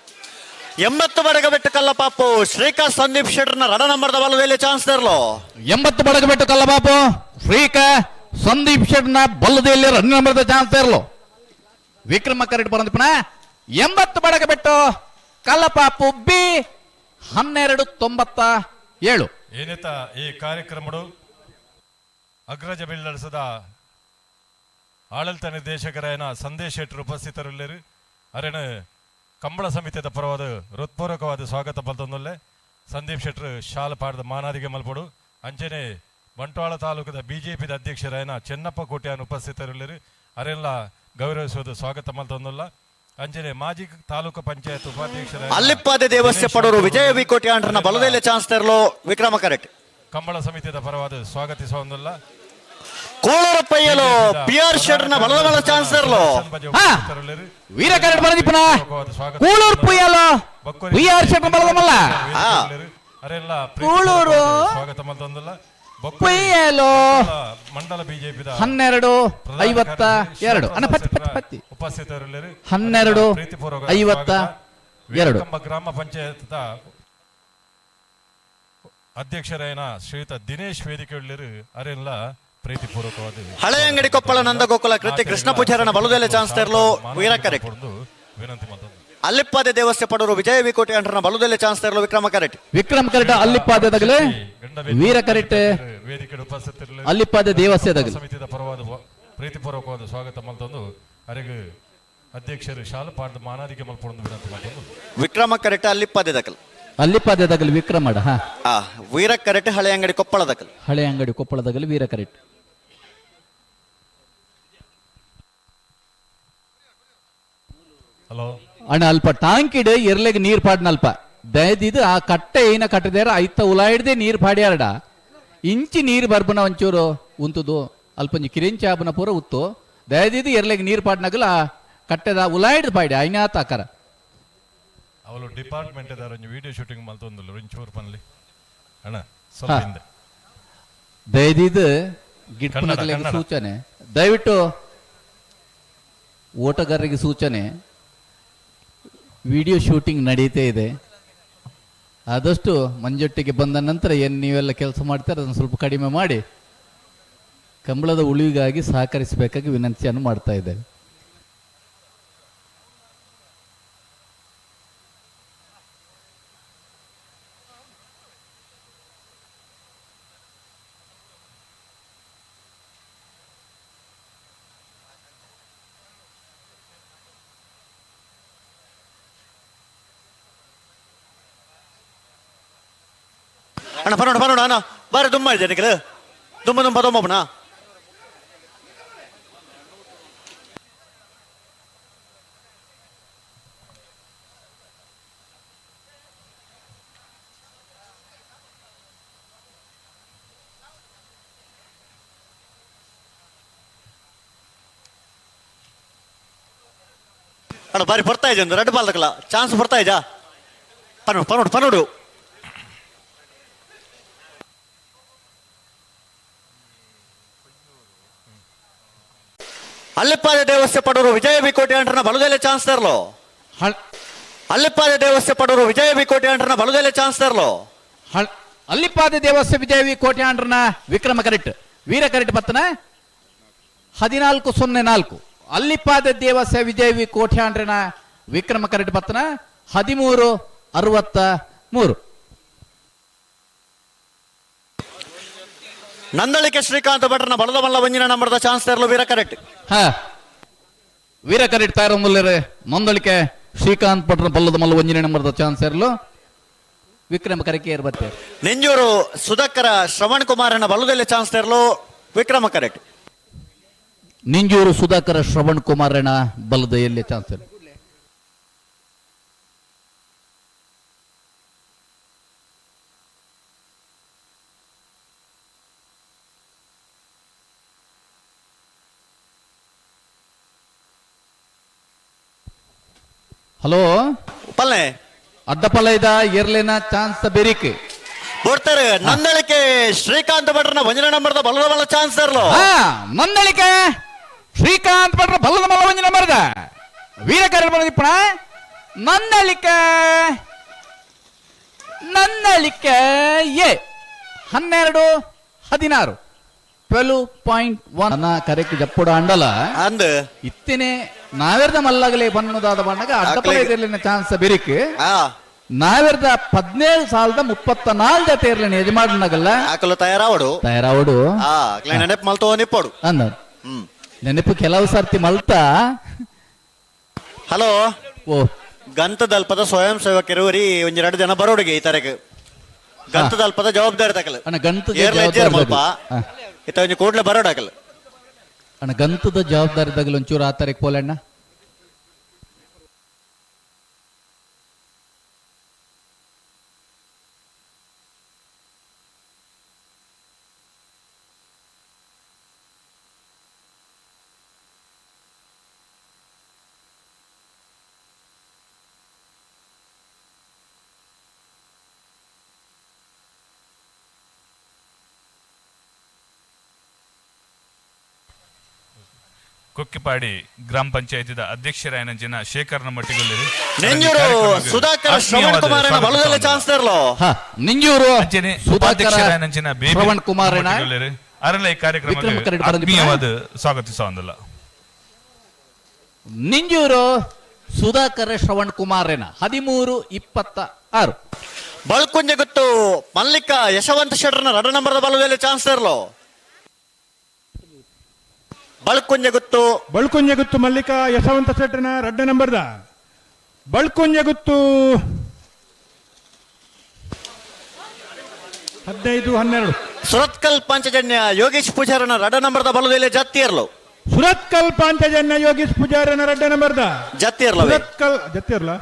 80 ಬಡಗಬೆಟ್ಟು ಕಲ್ಲಪಾಪು ಶ್ರೀಕಾ ಸಂದೀಪ್ ಶೆಟ್ಟರ್ನ ರಡ ನಂಬರ್ದ ಬಲದಲ್ಲಿ ಚಾನ್ಸ್ ತರಲು. 80 ಬಡಗಬೆಟ್ಟು ಕಲ್ಲಪಾಪು ಶ್ರೀಕಾ ಸಂದೀಪ್ ಶೆಟ್ಟರ್ನ ಬಲದಲ್ಲಿ ರನ್ ನಂಬರ್ದ ಚಾನ್ಸ್ ತರಲು ವಿಕ್ರಮ ಕರೆಕ್ಟ್ ಬರಂದಿಪ್ಪನ 80 ಬಡಗಬೆಟ್ಟು ಕಲ್ಲಪಾಪು ಬಿ 12 97. ಏನಿತ ಈ ಕಾರ್ಯಕ್ರಮಡು ಅಗ್ರಜ ಬಿಲ್ಡರ್ಸದ ಆಡಳಿತ ನಿರ್ದೇಶಕರಾಯನ ಸಂದೇಶ್ ಶೆಟ್ಟರ್ ಉಪಸ್ಥಿತರಿಲ್ಲರು. ಅರೇನು ಕಂಬಳ ಸಮಿತಿಯ ಪರವಾದ ಹೃತ್ಪೂರ್ವಕವಾದ ಸ್ವಾಗತ ಬಲ್ತೊಂದೊಲ್ಲೆ ಸಂದೀಪ್ ಶೆಟ್ಟರ್ ಶಾಲ ಪಾಡದ ಮಾನಾದಿಗೆ ಮಲ್ಪಡು. ಅಂಚನೆ ಬಂಟ್ವಾಳ ತಾಲೂಕದ ಬಿಜೆಪಿದ ಅಧ್ಯಕ್ಷರಾಯನ ಚೆನ್ನಪ್ಪ ಕೋಟ್ಯಾನ್ ಉಪಸ್ಥಿತರಿಲ್ಲರು. ಅರೆಲ್ಲ ಗೌರವಿಸುವುದು ಸ್ವಾಗತ ಮಲ್ತೊಂದೊಲ್ಲ. ಅಂಚನೆ ಮಾಜಿ ತಾಲೂಕು ಪಂಚಾಯತ್ ಉಪಾಧ್ಯಕ್ಷರ ಅಲ್ಲಿಪ್ಪಾದೆ ದೇವಸ್ಯ ಪಡೋರು ವಿಜಯ ವಿ ಕೋಟ್ಯಾನ್ರನ್ನ ಬಲದಲ್ಲೇ ಚಾನ್ಸ್ ತರಲು ವಿಕ್ರಮ ಕರೆಕ್ಟ್. ಕಂಬಳ ಸಮಿತಿಯ ಪರವಾದ ಸ್ವಾಗತಿಸುವಂದಲ್ಲ. ಕೋಳೂರು ಪೈಯಲು ಪಿ ಆರ್ ಶೆಟ್ಟರ್ನ ಬಲದ ಬಲ ಚಾನ್ಸ್ ತರಲು ವೀರ ಕರೆಕ್ಟ್ ಬರದಿಪ್ಪನ ಕೂಳೂರು ಪುಯ್ಯಲು ಪಿ ಆರ್ ಶೆಟ್ಟರ್ ಬಲದ ಮಲ್ಲ ಕೂಳೂರು ಸ್ವಾಗತ ಮಲ್ತೊಂದಲ್ಲ. ಪುಯ್ಯಲು ಮಂಡಲ ಬಿಜೆಪಿ 12 52 ಅಣ್ಣ ಪತ್ತಿ ಪತ್ತಿ ಪತ್ತಿ ಉಪಸ್ಥಿತರಿಲ್ಲರು. 12 52. ಗ್ರಾಮ ಪಂಚಾಯತ್ ಅಧ್ಯಕ್ಷರಾಯನ ಶ್ರೀಯುತ ದಿನೇಶ್ ವೇದಿಕೆಯುಳ್ಳರು ಅರೆಲ್ಲ ಪ್ರೀತಿಪೂರ್ವಕವಾದ ಹಳೆಯಂಗಡಿ ಕೊಪ್ಪಳ ನಂದಗೋಕುಲ ಕೃತಿ ಕೃಷ್ಣ ಪೂಜಾರನ ಬಲದಲ್ಲೇ ಚಾನ್ಸ್ ತರಲು ವೀರ ಕರೆಕ್ಟ್. ವಿನಂತಿ ಮಾಡ್ತೊಂದು ಅಲ್ಲಿಪ್ಪಾದೆ ದೇವಸ್ಥೆ ಪಡೋರು ವಿಜಯ ವಿ ಕೋಟೆ ಅಂಡ್ರನ ಬಲದಲ್ಲೇ ಚಾನ್ಸ್ ತರಲು ವಿಕ್ರಮ ಕರೆಕ್ಟ್. ವಿಕ್ರಮ ಕರೆಕ್ಟ್ ಅಲ್ಲಿಪ್ಪಾದೆ ತಗಲೆ ವೀರ ಕರೆಕ್ಟ್ ವೇದಿಕೆ ಉಪಸ್ಥಿತರಿಲ್ಲ. ಅಲ್ಲಿಪ್ಪಾದೆ ದೇವಸ್ಥೆ ತಗಲೆ ಸಮಿತಿಯ ಪರವಾದ ಪ್ರೀತಿಪೂರ್ವಕವಾದ ಸ್ವಾಗತ ಮಲ್ತೊಂದು ಅರೆಗೆ ಅಧ್ಯಕ್ಷರು ಶಾಲು ಪಾಡ್ದ ಮಾನಾದಿಗೆ ಮಲ್ಪೊಂದು ವಿನಂತಿ ಮಾಡ್ಕೊಂಡು. ವಿಕ್ರಮ ಕರೆಕ್ಟ್ ಅಲ್ಲಿಪ್ಪಾದೆ ದಕಲ್. ಅಲ್ಲಿಪ್ಪಾದೆ ದಕಲ್ ವಿಕ್ರಮಡ. ಹಾ, ವೀರ ಕರೆಕ್ಟ್ ಹಳೆ ಅಂಗಡಿ ಕೊಪ್ಪಳ ದಕಲ್. ಹಳೆ ಅಂಗಡಿ ಕೊಪ್ಪಳದಗಲ್ ವೀರ ಕರೆಕ್ಟ್. ಹಲೋ ಅಣ್ಣ, ಅಲ್ಪ ಟಾಂಕಿಡ್ ಎರ್ಲೆಗ್ ನೀರ್ ಪಾಡ್ನಲ್ಪ ದಯದಿದ್ದು ಆ ಕಟ್ಟೆ ಏನ ಕಟ್ಟದೇರ ಐತ ಉಲಾಯಿಡ್ದೆ ನೀರ್ ಪಾಡ್ಯಾರಡ ಇಂಚಿ ನೀರ್ ಬರ್ಬನ ಒಂಚೂರು ಉಂತುದು ಅಲ್ಪಂಜಿ ಕಿರಿಂಚಿ ಆಬನ ಪೂರ ಉತ್ತು ದಯದಿದ್ದು ಎರ್ಲೆಗ್ ನೀರ್ ಪಾಡ್ನಗಲ ಆ ಕಟ್ಟೆದ ಉಲಾಯಿಡ್ದು ಪಾಡಿ ಐನಾತ ಆಕಾರ. ಅವಳು ಡಿಪಾರ್ಟ್ಮೆಂಟ್ ಒಂಜಿ ವಿಡಿಯೋ ಶೂಟಿಂಗ್ ಮಲ್ತೊಂದುಲ್ಲ ಒಂಚೂರು ಪನ್ಲಿ ಅಣ್ಣ ಸ್ವಲ್ಪ ಹಿಂದೆ. ದಯದಿದ್ದು ಗಿಡ್ಪನಗಲಿಗೆ ಸೂಚನೆ, ದಯವಿಟ್ಟು ಓಟಗಾರರಿಗೆ ಸೂಚನೆ, ವಿಡಿಯೋ ಶೂಟಿಂಗ್ ನಡೀತಾ ಇದೆ, ಆದಷ್ಟು ಮಂಜೊಟ್ಟಿಗೆ ಬಂದ ನಂತರ ಏನು ನೀವೆಲ್ಲ ಕೆಲಸ ಮಾಡ್ತಾರೆ ಅದನ್ನು ಸ್ವಲ್ಪ ಕಡಿಮೆ ಮಾಡಿ ಕಂಬಳದ ಉಳಿವಿಗಾಗಿ ಸಹಕರಿಸಬೇಕಾಗಿ ವಿನಂತಿಯನ್ನು ಮಾಡ್ತಾ ಇದ್ದೇವೆ. ಅಣ್ಣ ಬರೋಣ ಬರೋಣ ಅಣ್ಣ ಬಾರ ದುಮ್ಮ ಇದೆ ನಿಖಿಲ್ ದುಮ್ಮ ದುಮ್ಮ ದೊಮ್ಮಪ್ಪಣ. ಅಣ್ಣ ಬಾರಿ ಬರ್ತಾ ಇದೆ ಒಂದು ರೆಡ್ ಬಾಲ್ ತಕಲ ಚಾನ್ಸ್ ಬರ್ತಾ ಇದ್ಯಾ? ಪನ್ನೋಡು ಪನ್ನೋಡು ಪನ್ನೋಡು. ಅಲ್ಲಿಪ್ಪಾದ ದೇವಸ್ಥೆ ಪಡೋರು ವಿಜಯ ಬಿ ಕೋಟೆ ಅಂಟ್ರನ ಬಲದಲ್ಲೇ ಚಾನ್ಸ್ ತರಲು. ಅಲ್ಲಿಪ್ಪಾದ ದೇವಸ್ಥೆ ಪಡೋರು ವಿಜಯ ಬಿ ಕೋಟೆ ಅಂಟ್ರನ ಬಲದಲ್ಲೇ ಚಾನ್ಸ್ ತರಲು. ಅಲ್ಲಿಪ್ಪಾದ ದೇವಸ್ಥೆ ವಿಜಯ ವಿ ಕೋಟೆ ಅಂಟ್ರನ ವಿಕ್ರಮ ಕರೆಕ್ಟ್ ವೀರ ಕರೆಕ್ಟ್ ಪತ್ತನ 14.04. ಅಲ್ಲಿಪ್ಪಾದ ದೇವಸ್ಥೆ ವಿಜಯ ವಿ ಕೋಟೆ ಅಂಟ್ರನ ವಿಕ್ರಮ ಕರೆಕ್ಟ್ ಪತ್ತನ 13.63. ನಂದಳಿಕೆ ಶ್ರೀಕಾಂತ್ ಭಟ್ರನ ಬಲದ ಮಲ್ಲ ಒಂಜಿನ ನಂಬರ್ದ ಚಾನ್ಸ್ ತರಲು ವೀರ ಕರೆಕ್ಟ್. ಹಾ, ವೀರ ಕರೆಕ್ಟ್ ತಾರಮುಲ್ಲರೆ ನಂದಳಿಕೆ ಶ್ರೀಕಾಂತ್ ಭಟ್ರನ ಬಲ್ಲದ ಮಲ್ಲ ಒಂಜಿನ ನಂಬರ್ದ ಚಾನ್ಸ್ ಇರಲು ವಿಕ್ರಮ ಕರೆಕ್ಟ್ ಏರ್ಬತ್ತೆ. ನೆಂಜೂರು ಸುಧಾಕರ ಶ್ರವಣ್ ಕುಮಾರನ ಬಲದಲ್ಲಿ ಚಾನ್ಸ್ ತರಲು ವಿಕ್ರಮ ಕರೆಕ್ಟ್. ನಿಂಜೂರು ಸುಧಾಕರ ಶ್ರವಣ್ ಕುಮಾರನ ಬಲದ ಎಲ್ಲಿ ಚಾನ್ಸ್ ಇರಲು. ಹಲೋ ಪಲ್ಲೆ ಅಡ್ಡಪಲ್ಲ ಇದ ಎರ್ಲಿನ ಚಾನ್ಸ್ ಬೆರಿಕ್ ಬರ್ತಾರೆ. ನಂದಳಿಕೆ ಶ್ರೀಕಾಂತ್ ಭಟ್ರನ ಒಂಜನ ನಂಬರ್ದ ಬಲದ ಮಲ್ಲ ಚಾನ್ಸ್ ತರಲು. ನಂದಳಿಕೆ ಶ್ರೀಕಾಂತ್ ಭಟ್ರ ಬಲದ ಮಲ್ಲ ಒಂಜಿ ನಂಬರ್ದ ವೀರಕರ ಬಂದಿಪ್ಪಣ. ನಂದಳಿಕೆ ನಂದಳಿಕೆ ಎ 12.16 12.1 ಕರೆಕ್ಟ್ ಜಪ್ಪುಡ ಅಂಡಲ ಅಂದ ಇತ್ತೇನೆ ನಾವೆರ್ದ ಮಲ್ಲಾಗಲೇ ಬಣ್ಣದಾದ ಬಣ್ಣಗ ಅಡ್ಡಪಲ ಇರಲಿನ ಚಾನ್ಸ್ ಬೆರಿಕ್ ನಾವೆರ್ದ 17,034 ಜೊತೆ ಇರಲಿನ ಯಜಮಾನಗಲ್ಲ ಆಕಲು ತಯಾರಾವಡು ತಯಾರಾವಡು ನೆನಪು ಮಲ್ತೋ ನಿಪ್ಪೋಡು ಅಂದ ನೆನಪು ಕೆಲವು ಸರ್ತಿ ಮಲ್ತ. ಹಲೋ ಓ ಗಂತದಲ್ಪದ ಸ್ವಯಂ ಸೇವಕರು ರೀ ಒಂದ್ ಎರಡು ಜನ ಬರೋಡಿಗೆ ಈ ತರಕ್ ಗಂತದಲ್ಪದ ಜವಾಬ್ದಾರಿ ತಕಲ್ ಗಂತದ ಇತ್ತ ಒಂಜಿ ಕೂಡ್ಲೆ ಬರೋಡಾಕಲ್ ಅಣ್ಣ ಗಂತದ ಜವಾಬ್ದಾರಿ ತಗಲ್ ಒಂಚೂರು ಆ ತಾರೀಕು ಪೋಲಣ್ಣ. ಕೊಕ್ಕಿಪಾಡಿ ಗ್ರಾಮ ಪಂಚಾಯತಿದ ಅಧ್ಯಕ್ಷರಾಯನಂಚಿನ ಶೇಖರ್ನ ಮಟ್ಟಿಗೊಲ್ಲಿರಿ. ನಿಂಜೂರು ಸುಧಾಕರ್ ಶ್ರವಣ್ ಕುಮಾರನ ಬಲದಲ್ಲಿ ಚಾನ್ಸ್ ತರಲು. ನಿಂಜೂರು ಉಪಾಧ್ಯಕ್ಷರಾಯನಂಚಿನ ಬೇಬಿ ಶ್ರವಣ್ ಕುಮಾರನ ಅರಳ ಈ ಕಾರ್ಯಕ್ರಮಕ್ಕೆ ಆತ್ಮೀಯವಾದ ಸ್ವಾಗತಿಸುವಂದಲ್ಲ. ನಿಂಜೂರು ಸುಧಾಕರ ಶ್ರವಣ್ ಕುಮಾರನ 13.26. ಬಳ್ಕುಂಜೆ ಗೊತ್ತು ಮಲ್ಲಿಕ ಯಶವಂತ ಶೆಟ್ಟರ್ನ 2 ನಂಬರ್ದ ಬಲದಲ್ಲಿ ಚಾನ್ಸ್ ತರಲು. Balkunjaguttu Balkunjaguttu Mallika Yashwant ಶೆಟ್ಟನ ರಡ್ಡ ನಂಬರ್ದ ಬಳ್ಕುಂಜಗುತ್ತು 15 12. ಸುರತ್ಕಲ್ ಪಾಂಚಜನ್ಯ ಯೋಗೇಶ್ ಪೂಜಾರನ ರಡ್ಡ ನಂಬರ್ದ ಬಲದಲ್ಲಿ ಜತ್ತಿಯರ್ಲು. ಸುರತ್ಕಲ್ ಪಾಂಚಜನ್ಯ ಯೋಗೇಶ್ ಪೂಜಾರನ ರಡ್ಡ ನಂಬರ್ದ ಜತ್ತಿಯರ್ಲವೇ ಸುರತ್ಕಲ್ ಜತ್ತಿಯರ್ಲ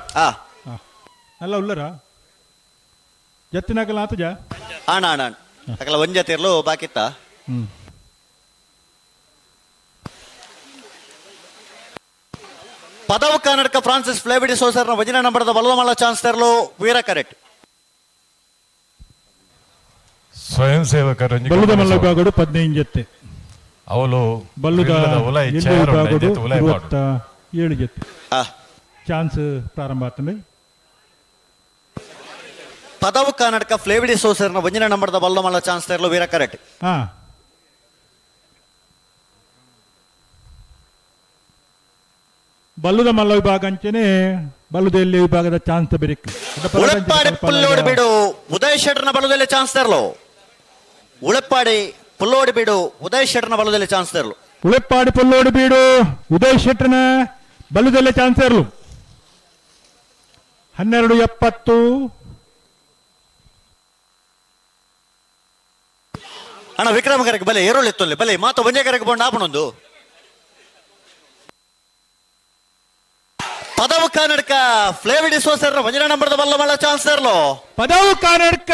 ಅಲ್ಲ ಉಲ್ಲರ ಜತ್ತಿನಾಕಲ್ಲ ಆತಜ ಅಣ್ಣ ಅಣ್ಣ ಅಕಲ ಒಂದ್ ಜತ್ತಿರ್ಲು ಬಾಕಿತ್ತ. ಪದವು ಕರ್ನಾಟಕ ಫ್ರಾನ್ಸಿಸ್ ಫ್ಲೇವಿಡಿ ಸೋಸರ್ನ ವಜಿನ ನಂಬರ್ದ ಬಲದ ಚಾನ್ಸ್ ತರಲು ವೀರ ಕರೆಕ್ಟ್. ಸ್ವಯಂ ಸೇವಕರು ಬಲ್ಲುದ ಮಲ್ಲ ವಿಭಾಗಡು 15 ಜೊತೆ ಅವಳು ಬಲ್ಲುದ ವಿಭಾಗಡು 27 ಜೊತೆ ಚಾನ್ಸ್ ಪ್ರಾರಂಭ ಆಗ್ತದೆ. ಪದವು ಕರ್ನಾಟಕ ಫ್ಲೇವಿಡಿ ಸೋಸರ್ನ ವಜಿನ ನಂಬರ್ದ ಬಲ್ಲದ ಮಲ್ಲ ಚಾನ್ಸ್ ತರಲು ವೀರ ಕರೆಕ್ಟ್. ಬಲ್ಲುದ ಮಲ್ಲ ವಿಭಾಗ ಅಂಚನೆ ಬಲ್ಲುದ ಎಲ್ಲಿ ವಿಭಾಗದ ಚಾನ್ಸ್ ಬೆರಿಕ್. ಉಳಪ್ಪಾಡಿ ಪುಲ್ಲೋಡಿ ಬೀಡು ಉದಯ್ ಶೆಟ್ಟರ್ನ ಬಲದಲ್ಲಿ ಚಾನ್ಸ್ ತರಲು. ಉಳಪ್ಪಾಡಿ ಪುಲ್ಲೋಡಿ ಬೀಡು ಉದಯ್ ಶೆಟ್ಟರ್ನ ಬಲದಲ್ಲಿ ಚಾನ್ಸ್ ತರಲು. ಉಳಪ್ಪಾಡಿ ಪುಲ್ಲೋಡಿ ಬೀಡು ಉದಯ್ ಶೆಟ್ಟರ್ನ ಬಲದಲ್ಲಿ ಚಾನ್ಸ್ ತರಲು. 12:70. ಅಣ್ಣ ವಿಕ್ರಮ ಕರೆಕ್ ಬಲೆ ಏರೋಳಿತ್ತೊಲ್ಲೆ ಬಲೆ ಮಾತು ಒಂಜೆ ಕರೆಕ್ ಬಂಡು ಆಪಣೊಂದು. ಪದವು ಕರ್ನಾಟಕ ಫ್ಲೇವಿಡಿ ಸೋಸರ್ ವಜ್ರ ನಂಬರ್ದ ಬಲ್ಲ ಮಲ್ಲ ಚಾನ್ಸ್ ತರಲು. ಪದವು ಕರ್ನಾಟಕ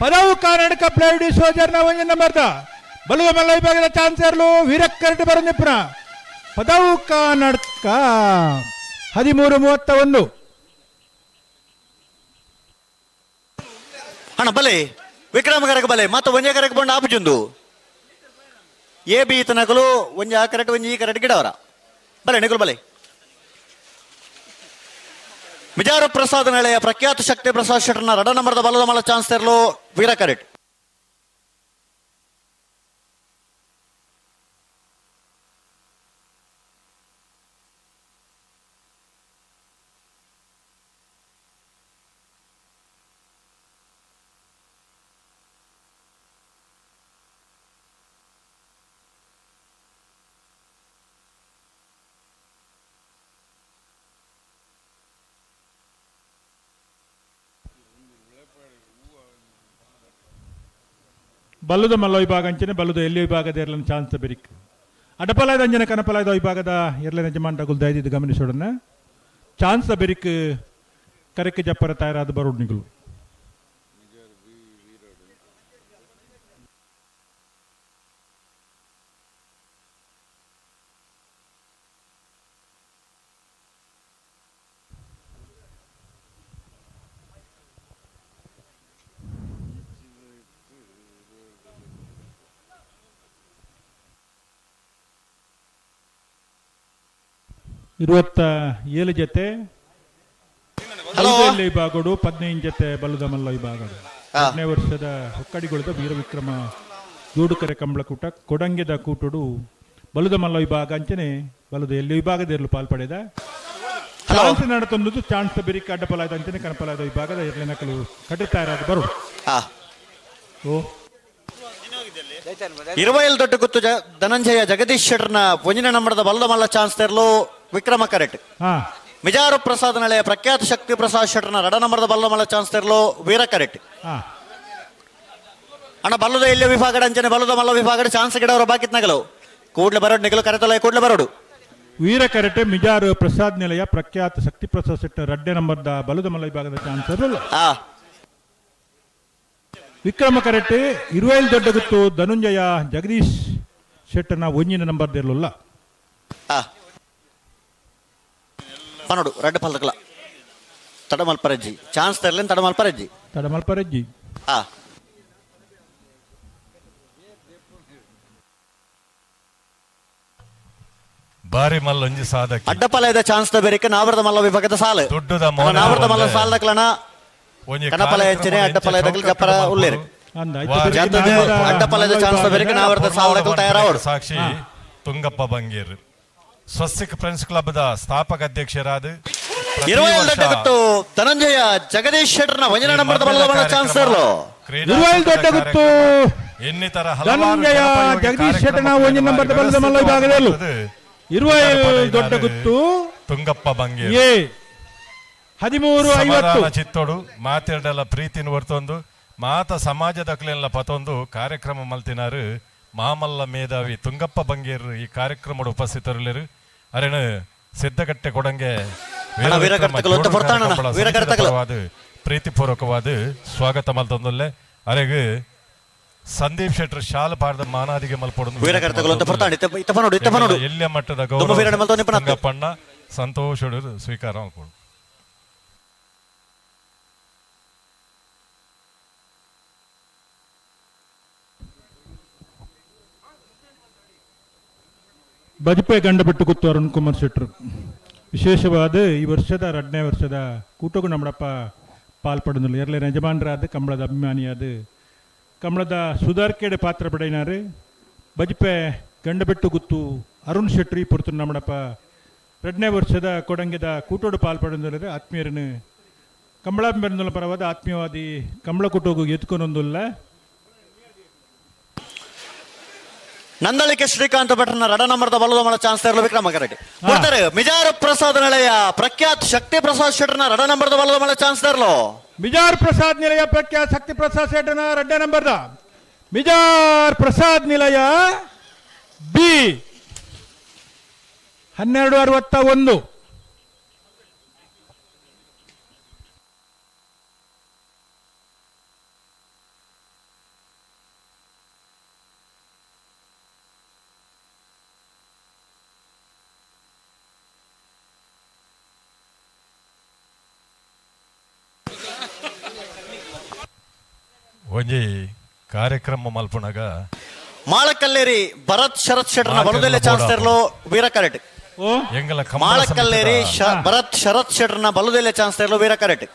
ಪದವು ಕರ್ನಾಟಕ ಫ್ಲೇವಿಡಿ ಸೋಜರ್ನ ಒಂಜಿ ನಂಬರ್ದ ಬಲುವ ಮಲ್ಲ ವಿಭಾಗದ ಚಾನ್ಸ್ ತರಲು ವೀರಕ್ಕರಟಿ ಬರಂದಿಪ್ಪುನ ಪದವು ಕರ್ನಾಟಕ 13:31. ಅಣ್ಣ ಬಲೆ ವಿಕ್ರಮ ಕರೆಕ್ ಬಲೆ ಮತ್ತು ಒಂಜೆ ಕರೆಕ್ ಬಂಡು ಆಪುಜುಂದು. ಎ ಬಿ ತನಕಲು ಒಂಜಿ ಆ ಕರೆಕ್ಟ್ ಒಂಜಿ ಈ ಕರೆಕ್ಟ್ ಗಿಡವರ ಬಲೆ ನಿಕುಲ್ ಬಲೆ. ಮಿಜಾರು ಪ್ರಸಾದ್ ನೆಲೆಯ ಪ್ರಖ್ಯಾತ ಶಕ್ತಿ ಪ್ರಸಾದ್ ಶೆಟ್ಟರ್ನ ರಡ ನಂಬರ್ದ ಬಲದ ಮಲ್ಲ ಚಾನ್ಸ್ ತರಲು ವೀರ ಕರೆಕ್ಟ್. ಬಲ್ಲುದ ಮಲ್ಲ ವಿಭಾಗ ಅಂಚನೆ ಬಲ್ಲುದ ಎಲ್ಲಿ ವಿಭಾಗದ ಎರಲನ ಚಾನ್ಸ್ ಬೆರಿಕ್. ಅಡಪಲಾಯದ ಅಂಜನ ಕನಪಲಾಯದ ವಿಭಾಗದ ಎರಲನ ಯಜಮಾನ್ರಗುಲ್ ದಯದಿದ್ದು ಗಮನಿಸೋಡನ್ನ ಚಾನ್ಸ್ ಬೆರಿಕ್ ಕರೆಕ್ ಜಪ್ಪರ ತಯಾರಾದ ಬರೋಡ್ನಿಗಳು. 27 ಜೊತೆ ಬಲ್ಲುದ ವಿಭಾಗಡು 15 ಜೊತೆ ಬಲ್ಲುದ ಮಲ್ಲ ವಿಭಾಗಡು. 1ನೇ ವರ್ಷದ ಹೊಕ್ಕಡಿಗೊಳಿದ ವೀರವಿಕ್ರಮ ಜೋಡುಕರೆ ಕಂಬಳಕೂಟ ಕೊಡಂಗೆದ ಕೂಟಡು ಬಲ್ಲುದ ಮಲ್ಲ ವಿಭಾಗ ಅಂಚನೆ ಬಲ್ಲುದ ಎಲ್ಲಿ ವಿಭಾಗದ ಇರಲು ಪಾಲ್ಪಡೆದ ಚಾನ್ಸ್ ನಡತೊಂದು ಚಾನ್ಸ್ ಬೆರಿಕ ಅಡ್ಡಪಲಾಯದ ಅಂಚನೆ ಕನಪಲಾಯದ ವಿಭಾಗದ ಇರಲಿನಕಲು ಕಟ್ಟಿತಾರಾದ ಬರು. ಓ 20 ದೊಡ್ಡ ಗುತ್ತು ಧನಂಜಯ ಜಗದೀಶ್ ಶೆಟ್ಟರ್ನ ಒಂಜಿನ ನಂಬರ್ದ ಬಲ್ಲದ ಮಲ್ಲ ಚಾನ್ಸ್ ತರಲು ವಿಕ್ರಮ ಕರೆಕ್ಟ್. ಮಿಜಾರು ಪ್ರಸಾದ್ ನಳೆಯ ಪ್ರಖ್ಯಾತ ಶಕ್ತಿ ಪ್ರಸಾದ್ ಶೆಟ್ಟರ್ನ ರಡ ನಂಬರ್ದ ಬಲ್ಲದ ಮಲ್ಲ ಚಾನ್ಸ್ ತರಲು ವೀರ ಕರೆಕ್ಟ್. ಅಣ್ಣ ಬಲ್ಲದ ಎಲ್ಲಿ ವಿಭಾಗದ ಅಂಚನೆ ಬಲ್ಲದ ಮಲ್ಲ ವಿಭಾಗದ ಚಾನ್ಸ್ ಗಿಡವರ ಬಾಕಿತ್ ನಗಲು ಕೂಡ್ಲೆ ಬರೋಡು ನಿಗಲು ಕರೆತಲ್ಲ ಕೂಡ್ಲೆ ಬರೋಡು. ವೀರ ಕರೆಟೆ ಮಿಜಾರು ಪ್ರಸಾದ್ ನಿಲಯ ಪ್ರಖ್ಯಾತ ಶಕ್ತಿ ಪ್ರಸಾದ್ ಶೆಟ್ಟರ್ ರಡ್ಡೆ ನಂಬರ್ದ ಬಲ್ಲದ ಮಲ್ಲ ವಿಭಾಗದ ಚಾನ್ಸ್ ತರಲು. ವಿಕ್ರಮ ಕರೆಟೆ 20 ದೊಡ್ಡ ಗುತ್ತು ಧನುಂಜಯ ಜಗದೀಶ್ ಶೆಟ್ಟರ್ನ ಒಂಜಿನ ನಂಬರ್ ಇರಲಿಲ್ಲ. ಪನೋಡು ರಡ್ಡು ಪಲ್ದಕಲ ತಡಮಲ್ಪರಜ್ಜಿ ಚಾನ್ಸ್ ತರಲಿನ ತಡಮಲ್ಪರಜ್ಜಿ ತಡಮಲ್ಪರಜ್ಜಿ. ಬಾರಿ ಮಲ್ಲೊಂಜಿ ಸಾಧಕ ಅಡ್ಡಪಲಯದ ಚಾನ್ಸ್ ಬೆರಿಕ ನಾವರದ ಮಲ್ಲ ವಿಭಾಗದ ಸಾಲು ದೊಡ್ಡದ ನಾವರದ ಮಲ್ಲ ಸಾಲ ದಕ್ಲಣ ಕನಪಲಯ ಅಂಚನೆ ಅಡ್ಡಪಲಯ ದಕ್ಲ ಜಪ್ಪರ ಉಲ್ಲೇರು ಅಡ್ಡಪಲಯದ ಚಾನ್ಸ್ ಬೆರಿಕ ನಾವರದ ಸಾಲ ದಕ್ಲ ತಯಾರಾವಡು. ಸಾಕ್ಷಿ ತುಂಗಪ್ಪ ಬಂಗೇರ್ ಸ್ವಸ್ತಿಕ್ ಫ್ರೆಂಡ್ಸ್ ಕ್ಲಬ್ the ಸ್ಥಾಪಕ ಅಧ್ಯಕ್ಷರಾದ 20 ದೊಡ್ಡ ಗುತ್ತು ಧನಂಜಯ ಜಗದೀಶ್ ಶೆಟ್ಟರ್ನ ವಂಜನ ನಂಬರ್ದ ಬಲದ ಚಾನ್ಸ್ ತರಲು. 20 ದೊಡ್ಡ ಗುತ್ತು ಇನ್ನಿತರ ಹಲವಾರು ಧನಂಜಯ ಜನೋಪಯೋಗಿ ಜಗದೀಶ್ ಶೆಟ್ಟನ ಕಾರ್ಯಕ್ರಮಗಳನ್ನು ಒಂಜಿ ನಂಬರ್ ಬಲದ ಮಲ್ಲ ವಿಭಾಗದಲ್ಲೂ ಇರುವೈಲ್ ದೊಡ್ಡ ಗುತ್ತು ತುಂಗಪ್ಪ ಬಂಗೇರು ಎ 13:50 ಸಮಾಧಾನ ಚಿತ್ತೋಡು ಮಾತೆರಡಲ ಪ್ರೀತಿನ ಹೊರ್ತೊಂದು ಮಾತ ಸಮಾಜದಕ್ಲೆಲ್ಲ ಪತೊಂದು ಕಾರ್ಯಕ್ರಮ ಮಲ್ತಿನಾರು ಮಾಮಲ್ಲ ಮೇಧಾವಿ ತುಂಗಪ್ಪ ಬಂಗೇರು ಈ ಕಾರ್ಯಕ್ರಮದ ಉಪಸ್ಥಿತರುಲೇರು ಅರೆನು ಸಿದ್ಧಗಟ್ಟೆ ಕೊಡಂಗೆ ಅಣ್ಣ, ವೀರಕರ್ತಕಲು ಒತ್ತ ಪೊರ್ತಾಣಣ್ಣ, ವೀರಕರ್ತಕಲು. ಪ್ರೀತಿಪೂರ್ವಕವಾದ ಸ್ವಾಗತ ಮಲ್ತೊಂದುಲ್ಲೆ ಅರೆಗು ಸಂದೀಪ್ ಶೆಟ್ಟರ್ ಶಾಲ್ ಪಾಡ್ದ ಮಾನಾದಿಗೆ ಮಲ್ಪೊಡು ವೀರಕರ್ತಕಲು ಒತ್ತ ಪೊರ್ತಾಂಡ್, ಇತ್ತ ಇತ್ತ ಪನೋಡು, ಇತ್ತ ಪನೋಡು. ಎಲ್ಯ ಮಟ್ಟದ ದುಂಬು ವೀರಣ್ಣ ಮಲ್ತೊಂದು ಗೌರವ ನಿಪುಣತ್ವ. ತುಂಗಪ್ಪಣ್ಣ ಸಂತೋಷಡು ಸ್ವೀಕಾರ ಮಲ್ಪೊಡು. ಬಜಪೆ ಗಂಡಬಿಟ್ಟು ಕೂತು ಅರುಣ್ ಕುಮಾರ್ ಶೆಟ್ಟರು ವಿಶೇಷವಾದ ಈ ವರ್ಷದ ಎರಡನೇ ವರ್ಷದ ಕೂಟಗೂ ನಮ್ಮಡಪ್ಪ ಪಾಲ್ಪಡೋದಿಲ್ಲ. ಎರಳೆ ಯಜಮಾನರಾದ ಕಂಬಳದ ಅಭಿಮಾನಿಯಾದ ಕಂಬಳದ ಸುಧಾರ್ಕೇಡೆ ಪಾತ್ರ ಪಡೆಯಿನಾರು ಬಜಪೆ ಗಂಡಬೆಟ್ಟು ಗುತ್ತು ಅರುಣ್ ಶೆಟ್ಟರು ಈ ಪೊರ್ತು ನಮ್ಮಡಪ್ಪ ಎರಡನೇ ವರ್ಷದ ಕೊಡಂಗೆದ ಕೂಟೋಡು ಪಾಲ್ಪಡೋದಿಲ್ಲ. ಆತ್ಮೀಯರನ್ನು ಕಂಬಳ ಬೆಂದಲ ಪರವಾದ ಆತ್ಮೀಯವಾದಿ ಕಂಬಳ ಕೂಟೋಗು ಎತ್ಕೊಂಡೊಂದಿಲ್ಲ. ನಂದಳಿಕೆ ಶ್ರೀಕಾಂತ ಭಟ್ರನ ರಡ ನಂಬರ್ದ ಬಲದ ಮಳ ಚಾನ್ಸ್ ತರಲು ವಿಕ್ರಮ ಕರೆಕ್ಟ್ ಕೊಡ್ತಾರೆ. ಮಿಜಾರ್ ಪ್ರಸಾದ್ ನಿಲಯ ಪ್ರಖ್ಯಾತ್ ಶಕ್ತಿ ಪ್ರಸಾದ್ ಶೆಟ್ಟರ್ನ ರಡ ನಂಬರ್ದ ಬಲದ ಮಳ ಚಾನ್ಸ್ ತರಲು. ಮಿಜಾರ್ ಪ್ರಸಾದ್ ನಿಲಯ ಪ್ರಖ್ಯಾತ್ ಶಕ್ತಿ ಪ್ರಸಾದ್ ಶೆಟ್ಟರ್ನ ರಡ್ಡ ನಂಬರ್ದ ಮಿಜಾರ್ ಪ್ರಸಾದ್ ನಿಲಯ ಬಿ 12:61. ಒಂಜಿ ಕಾರ್ಯಕ್ರಮ ಮಲ್ಪುನಗ ಮಾಳಕಲ್ಲೇರಿ ಭರತ್ ಶರತ್ ಶೆಟ್ಟರ್ನ ಬಲದಲ್ಲೇ ಚಾನ್ಸ್ ತರಲು ವೀರ ಕರೆಟ್. ಎಂಗಲ ಕಂಬಳ ಮಾಳಕಲ್ಲೇರಿ ಸಮಿತಿದ ಭರತ್ ಶರತ್ ಶೆಟ್ಟರ್ನ ಬಲದಲ್ಲೇ ಚಾನ್ಸ್ ತರಲು ವೀರ ಕರೆಟ್.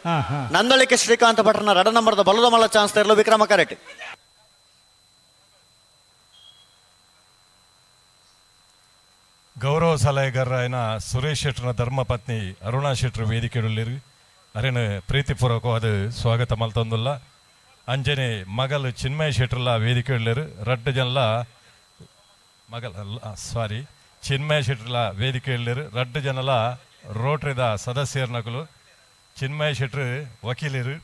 ನಂದಳಿಕೆ ಶ್ರೀಕಾಂತ ಭಟ್ರನ ರಡ ನಂಬರ್ದ ಬಲದ ಮಲ್ಲ ಚಾನ್ಸ್ ತರಲು ವಿಕ್ರಮ ಕರೆಟ್. ಗೌರವ ಸಲಹೆಗಾರರಾಯನ ಸುರೇಶ್ ಶೆಟ್ಟರ್ನ ಧರ್ಮಪತ್ನಿ ಅರುಣಾ ಶೆಟ್ಟರ್ ವೇದಿಕೆಯುಳ್ಳಿರು ಅರೇನು ಪ್ರೀತಿಪೂರ್ವಕವಾದ ಸ್ವಾಗತ ಮಲ್ತೊಂದುಲ್ಲ. ಅಂಜನೆ ಮಗಲು ಚಿನ್ಮಯ ಶೆಟ್ಟರ್ಲ ವೇದಿಕೆಯುಳ್ಳರು ರಡ್ಡು ಜನಲ ಮಗಲ್ ಸಾರಿ ಚಿನ್ಮಯ ಶೆಟ್ಟರ್ಲ ವೇದಿಕೆಯುಳ್ಳರು ರಡ್ಡು ಜನಲ ರೋಟರಿದ ಸದಸ್ಯರ್ನಕಲು ಚಿನ್ಮಯ ಶೆಟ್ಟರು ವಕೀಲರು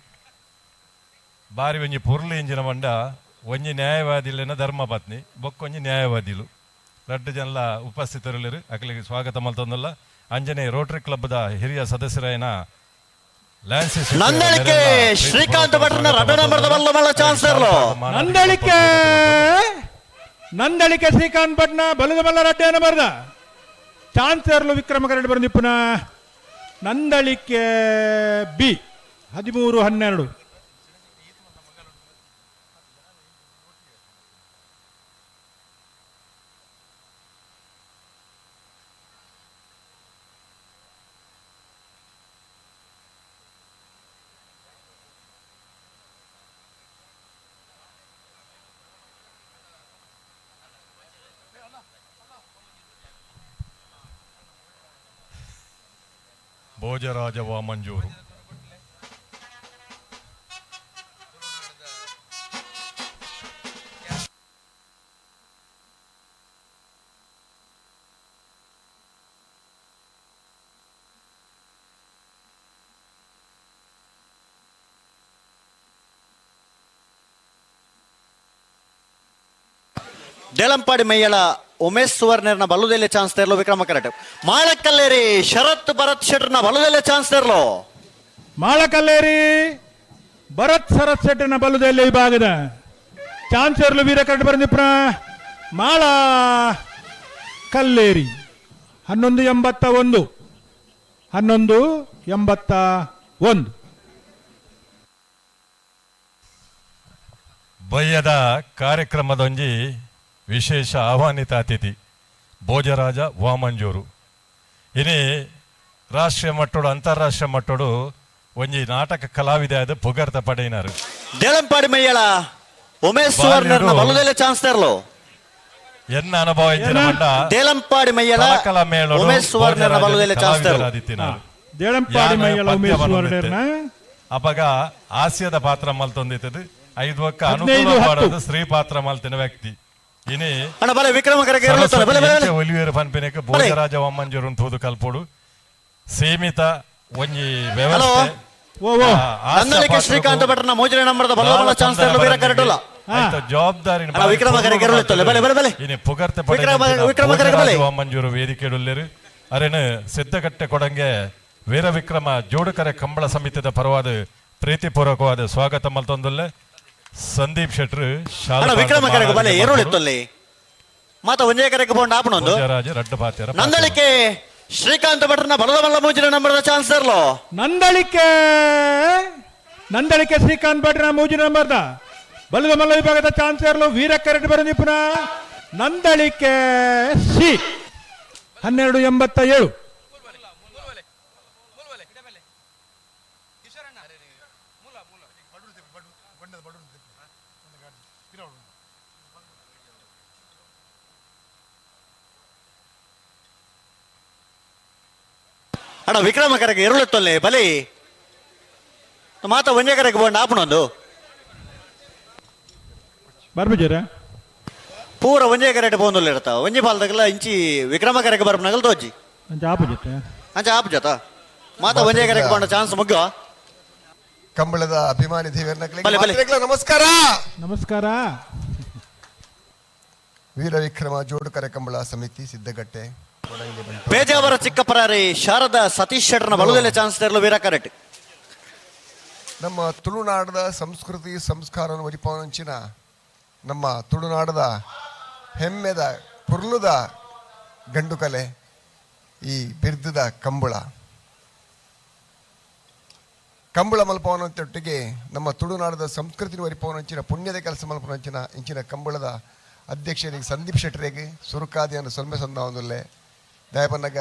ಬಾರಿ ಒಂಜಿ ಪೊರ್ಲು ಇಂಜಿನ ಮಂಡ ಒಂಜಿ ನ್ಯಾಯವಾದಿಲಿನ ಧರ್ಮಪತ್ನಿ ಬೊಕ್ಕೊಂಜಿ ನ್ಯಾಯವಾದಿಲು ರಡ್ಡು ಜನಲ ಉಪಸ್ಥಿತರುಳ್ಳರು ಅಕಲಿಗೆ ಸ್ವಾಗತ ಮಲ್ತೊಂದುಲ್ಲ. ಅಂಜನೆ ರೋಟರಿ ಕ್ಲಬ್ದ ಹಿರಿಯ ಸದಸ್ಯರಾಯನ ಲ್ಯಾನ್ಸಿ ಶೆಟ್ಟರ್ ನಂದಳಿಕೆ ಅವರೆಲ್ಲ ಶ್ರೀಕಾಂತ ಭಟ್ರನ ರಡ ನಂಬರ್ದ ಬಲ್ಲ ಮಲ್ಲ ಚಾನ್ಸ್ ತರಲು. ನಂದಳಿಕೆ ನಂದಳಿಕೆ ಶ್ರೀಕಾಂತ್ ಭಟ್ನ ಬಲದ ಮಲ್ಲ ರಡ್ಡೆ ನಂಬರ್ದ ಚಾನ್ಸ್ ತರಲು ವಿಕ್ರಮ ಕರಡಿ ಬಂದಿಪ್ಪುನ ನಂದಳಿಕೆ ಬಿ 13:12. ಭೋಜರಾಜ ವಾಮಂಜೂರು ದೇಲಂಪಾಡಿ ಮೈಯಳ ಉಮೇಶ್ ಸುವರ್ಣರ್ನ ಬಲುದೆಲೆ ಚಾನ್ಸ್ ತರಲು ವಿಕ್ರಮ ಕರೆಟ್. ಮಾಳಕಲ್ಲೇರಿ ಶರತ್ ಭರತ್ ಶೆಟ್ಟರ್ನ ಬಲುದೆಲೆ ಚಾನ್ಸ್ ತರಲು. ಮಾಳಕಲ್ಲೇರಿ ಭರತ್ ಶರತ್ ಶೆಟ್ಟರ್ನ ಬಲುದೆಲೆ ವಿಭಾಗದ ಚಾನ್ಸ್ ತರಲು ವೀರ ಕರೆಟ್ ಬಂದಿಪ್ರ ಮಾಳ ಕಲ್ಲೇರಿ 11:81 11:81. ಬಯ್ಯದ ಕಾರ್ಯಕ್ರಮದೊಂಜಿ ವಿಶೇಷ ಆಹ್ವಾನಿತ ಅತಿಥಿ ಭೋಜರಾಜ ವಾಮಂಜೂರು ಇನಿ ರಾಷ್ಟ್ರೀಯ ಮಟ್ಟೋಡು ಅಂತಾರಾಷ್ಟ್ರೀಯ ಮಟ್ಟೋಡು ಒಂಜಿ ನಾಟಕ ಕಲಾವಿದ ಅದು ಪುಗರ್ತ ಪಡೆಯಿನಾರು. ದೇಲಂಪಾಡಿ ಮೈಯಳ ಉಮೇಶ್ ಸುವರ್ಣರ್ನ ಬಲದಲ್ಲೇ ಚಾನ್ಸ್ ತರಲು. ಎನ್ನ ಅನುಭವ ಇದ್ದಿನ ಮಂಡ ದೇಲಂಪಾಡಿ ಮೈಯಳ ಕಲಾ ಮೇಳೋಡು ಉಮೇಶ್ ಸುವರ್ಣರ್ನ ಬಲದಲ್ಲೇ ಚಾನ್ಸ್ ತರಲು. ಕಲಾವಿದರಾದಿತ್ತಿನಾರು. ದೇಲಂಪಾಡಿ ಮೈಯಳ ಉಮೇಶ್ ಸುವರ್ಣರ್ನ ಅಪಗ ಹಾಸ್ಯದ ಪಾತ್ರ ಮಲ್ತೊಂದಿತ್ತದು. ಐದು ಒಕ್ಕ 15 ಅನುಕೂಲ 10. ಪಾಡೋದು ಶ್ರೀ ಪಾತ್ರ ಮಾಲ್ತಿನ ವ್ಯಕ್ತಿ ಇನಿ ಅಣ್ಣ ಬಲೆ ವಿಕ್ರಮ ಕರೆಗೆ ಏರುಳು ಬಲೆ ಬಲೆ ಬಲೆ. ಒಲಿವೇರು ಪನ್ಪಿನಕ್ಕೆ ಭೋಜರಾಜ ವಮ್ಮಂಜೂರು ತೂದು ಕಲ್ಪೋಡು ಸೀಮಿತ ಒಂಜಿ ವ್ಯವಸ್ಥೆ ಓ ಓ ನಂದಳಿಕೆ ಶ್ರೀಕಾಂತ ಭಟ್ರನ ಮೋಜನೆ ನಂಬರ್ದ ಬಲ್ಲ ಬಲ್ಲ ಚಾನ್ಸ್ ತರಲು ವೀರ ಕರೆಟುಲ್ಲ ಆಯ್ತು ಜವಾಬ್ದಾರಿ ಅಣ್ಣ, ವಿಕ್ರಮ ಕರೆಗೆ ಏರುಳು ಬಲೆ ಬಲೆ ಬಲೆ ಇನಿ ಪುಗರ್ತೆ ವಿಕ್ರಮ ಕರೆಗೆ ಬಲೆ. ಮಂಜೂರು ವೇದಿಕೆಡುಲ್ಲೇರು ಅರೆನು ಸಿದ್ಧಗಟ್ಟೆ ಕೊಡಂಗೆ ವೀರ ವಿಕ್ರಮ ಜೋಡುಕರೆ ಕಂಬಳ ಸಮಿತಿದ ಪರವಾದ ಪ್ರೀತಿಪೂರ್ವಕವಾದ ಸ್ವಾಗತ ಮಲ್ತೊಂದುಲ್ಲೆ ಸಂದೀಪ್ ಶೆಟ್ರು ಅಣ್ಣ ವಿಕ್ರಮ ಕರೆಗೆ ಬಲೆ ಏರುಳು ಇತ್ತಲ್ಲಿ ಮಾತ ಒಂಜೇ ಕರೆಗೆ ಬೋಂಡ್ ಆಪಣೊಂದು ಭೋಜರಾಜ ರಡ್ಡು ಪಾತ್ಯರ ನಂದಳಿಕೆ ಶ್ರೀಕಾಂತ ಭಟ್ರನ ಬಲದ ಬಲ್ಲ ಮೂಜಿನ ನಂಬರ್ದ ಚಾನ್ಸ್ ತರಲು ನಂದಳಿಕೆ ನಂದಳಿಕೆ ಶ್ರೀಕಾಂತ್ ಭಟ್ರನ ಮೂಜು ನಂಬರ್ದ ಬಲದ ಮಲ್ಲ ವಿಭಾಗದ ಚಾನ್ಸರ್ಲು ವೀರ ಕರೆಟ್ ಬರಂದಿಪುನ ನಂದಳಿಕೆ ಸಿ 12.87. ಅಣ್ಣ ವಿಕ್ರಮ ಕರೆಗೆ ಏರುಳು ಬಲಿ ಮಾತ ಒಂಜೇ ಕರೆಗೆ ಬೋಂಡ್ ಆಪಣೊಂದು ಬರ್ಬಿಜರ ಪೂರ ಒಂಜೇ ಕರೆಟ್ ಪೋಂದುಲ್ಲ ಇರ್ತ ಒಂಜಿ ಪಾಲ್ದಗಲ ಇಂಚಿ ವಿಕ್ರಮ ಕರೆಗೆ ಬರ್ಪನಗಲ್ ತೋಜಿ ಅಂಚ ಆಪೋಜಿಟ್ ಅಂಚ ಆಪ್ ಜತ ಮಾತ ಒಂಜೇ ಕರೆಗೆ ಬೋಂಡ ಚಾನ್ಸ್ ಮುಗ್ಗ ಕಂಬಳದ ಅಭಿಮಾನಿ ದೇವರನಗಲಿಗೆ ಬಲೆ, ಬಲೆ. ಮಾತ್ರೆಗಳ ನಮಸ್ಕಾರ. ನಮಸ್ಕಾರ. ವೀರ ವಿಕ್ರಮ ಜೋಡುಕರೆ ಕಂಬಳ ಸಮಿತಿ ಸಿದ್ಧಗಟ್ಟೆ ಕೊಡಂಗಿ ಬಂಟು. ಪೇಜಾವರ ಚಿಕ್ಕಪರಾರಿ ಶಾರದಾ ಸತೀಶ್ ಶೆಟ್ಟರ್ನ ಬಲದಲ್ಲೇ ಚಾನ್ಸ್ ತರಲು ವೀರ ಕರೆಟ್. ನಮ್ಮ ತುಳುನಾಡದ ಸಂಸ್ಕೃತಿ ಸಂಸ್ಕಾರವನ್ನು ಒರಿಪವನಂಚಿನ ನಮ್ಮ ತುಳುನಾಡದ ಹೆಮ್ಮೆದ ಪುರ್ಲುದ ಗಂಡು ಕಲೆ ಈ ಬಿರ್ದದ ಕಂಬಳ. ಕಂಬಳ ಮಲ್ಪವನಂತೊಟ್ಟಿಗೆ ನಮ್ಮ ತುಳುನಾಡದ ಸಂಸ್ಕೃತಿ ಒರಿಪವನಂಚಿನ ಪುಣ್ಯದ ಕೆಲಸ ಮಲ್ಪವನಂಚಿನ ಇಂಚಿನ ಕಂಬಳದ ಅಧ್ಯಕ್ಷರಿಗೆ ಸಂದೀಪ್ ಶೆಟ್ಟರಿಗೆ ಸುರುಕಾದಿಯನ್ನು ಸೊಲ್ಮೆ ಸಂದಾವೊಂದುಲ್ಲೆ ದಯಪನ್ನಗ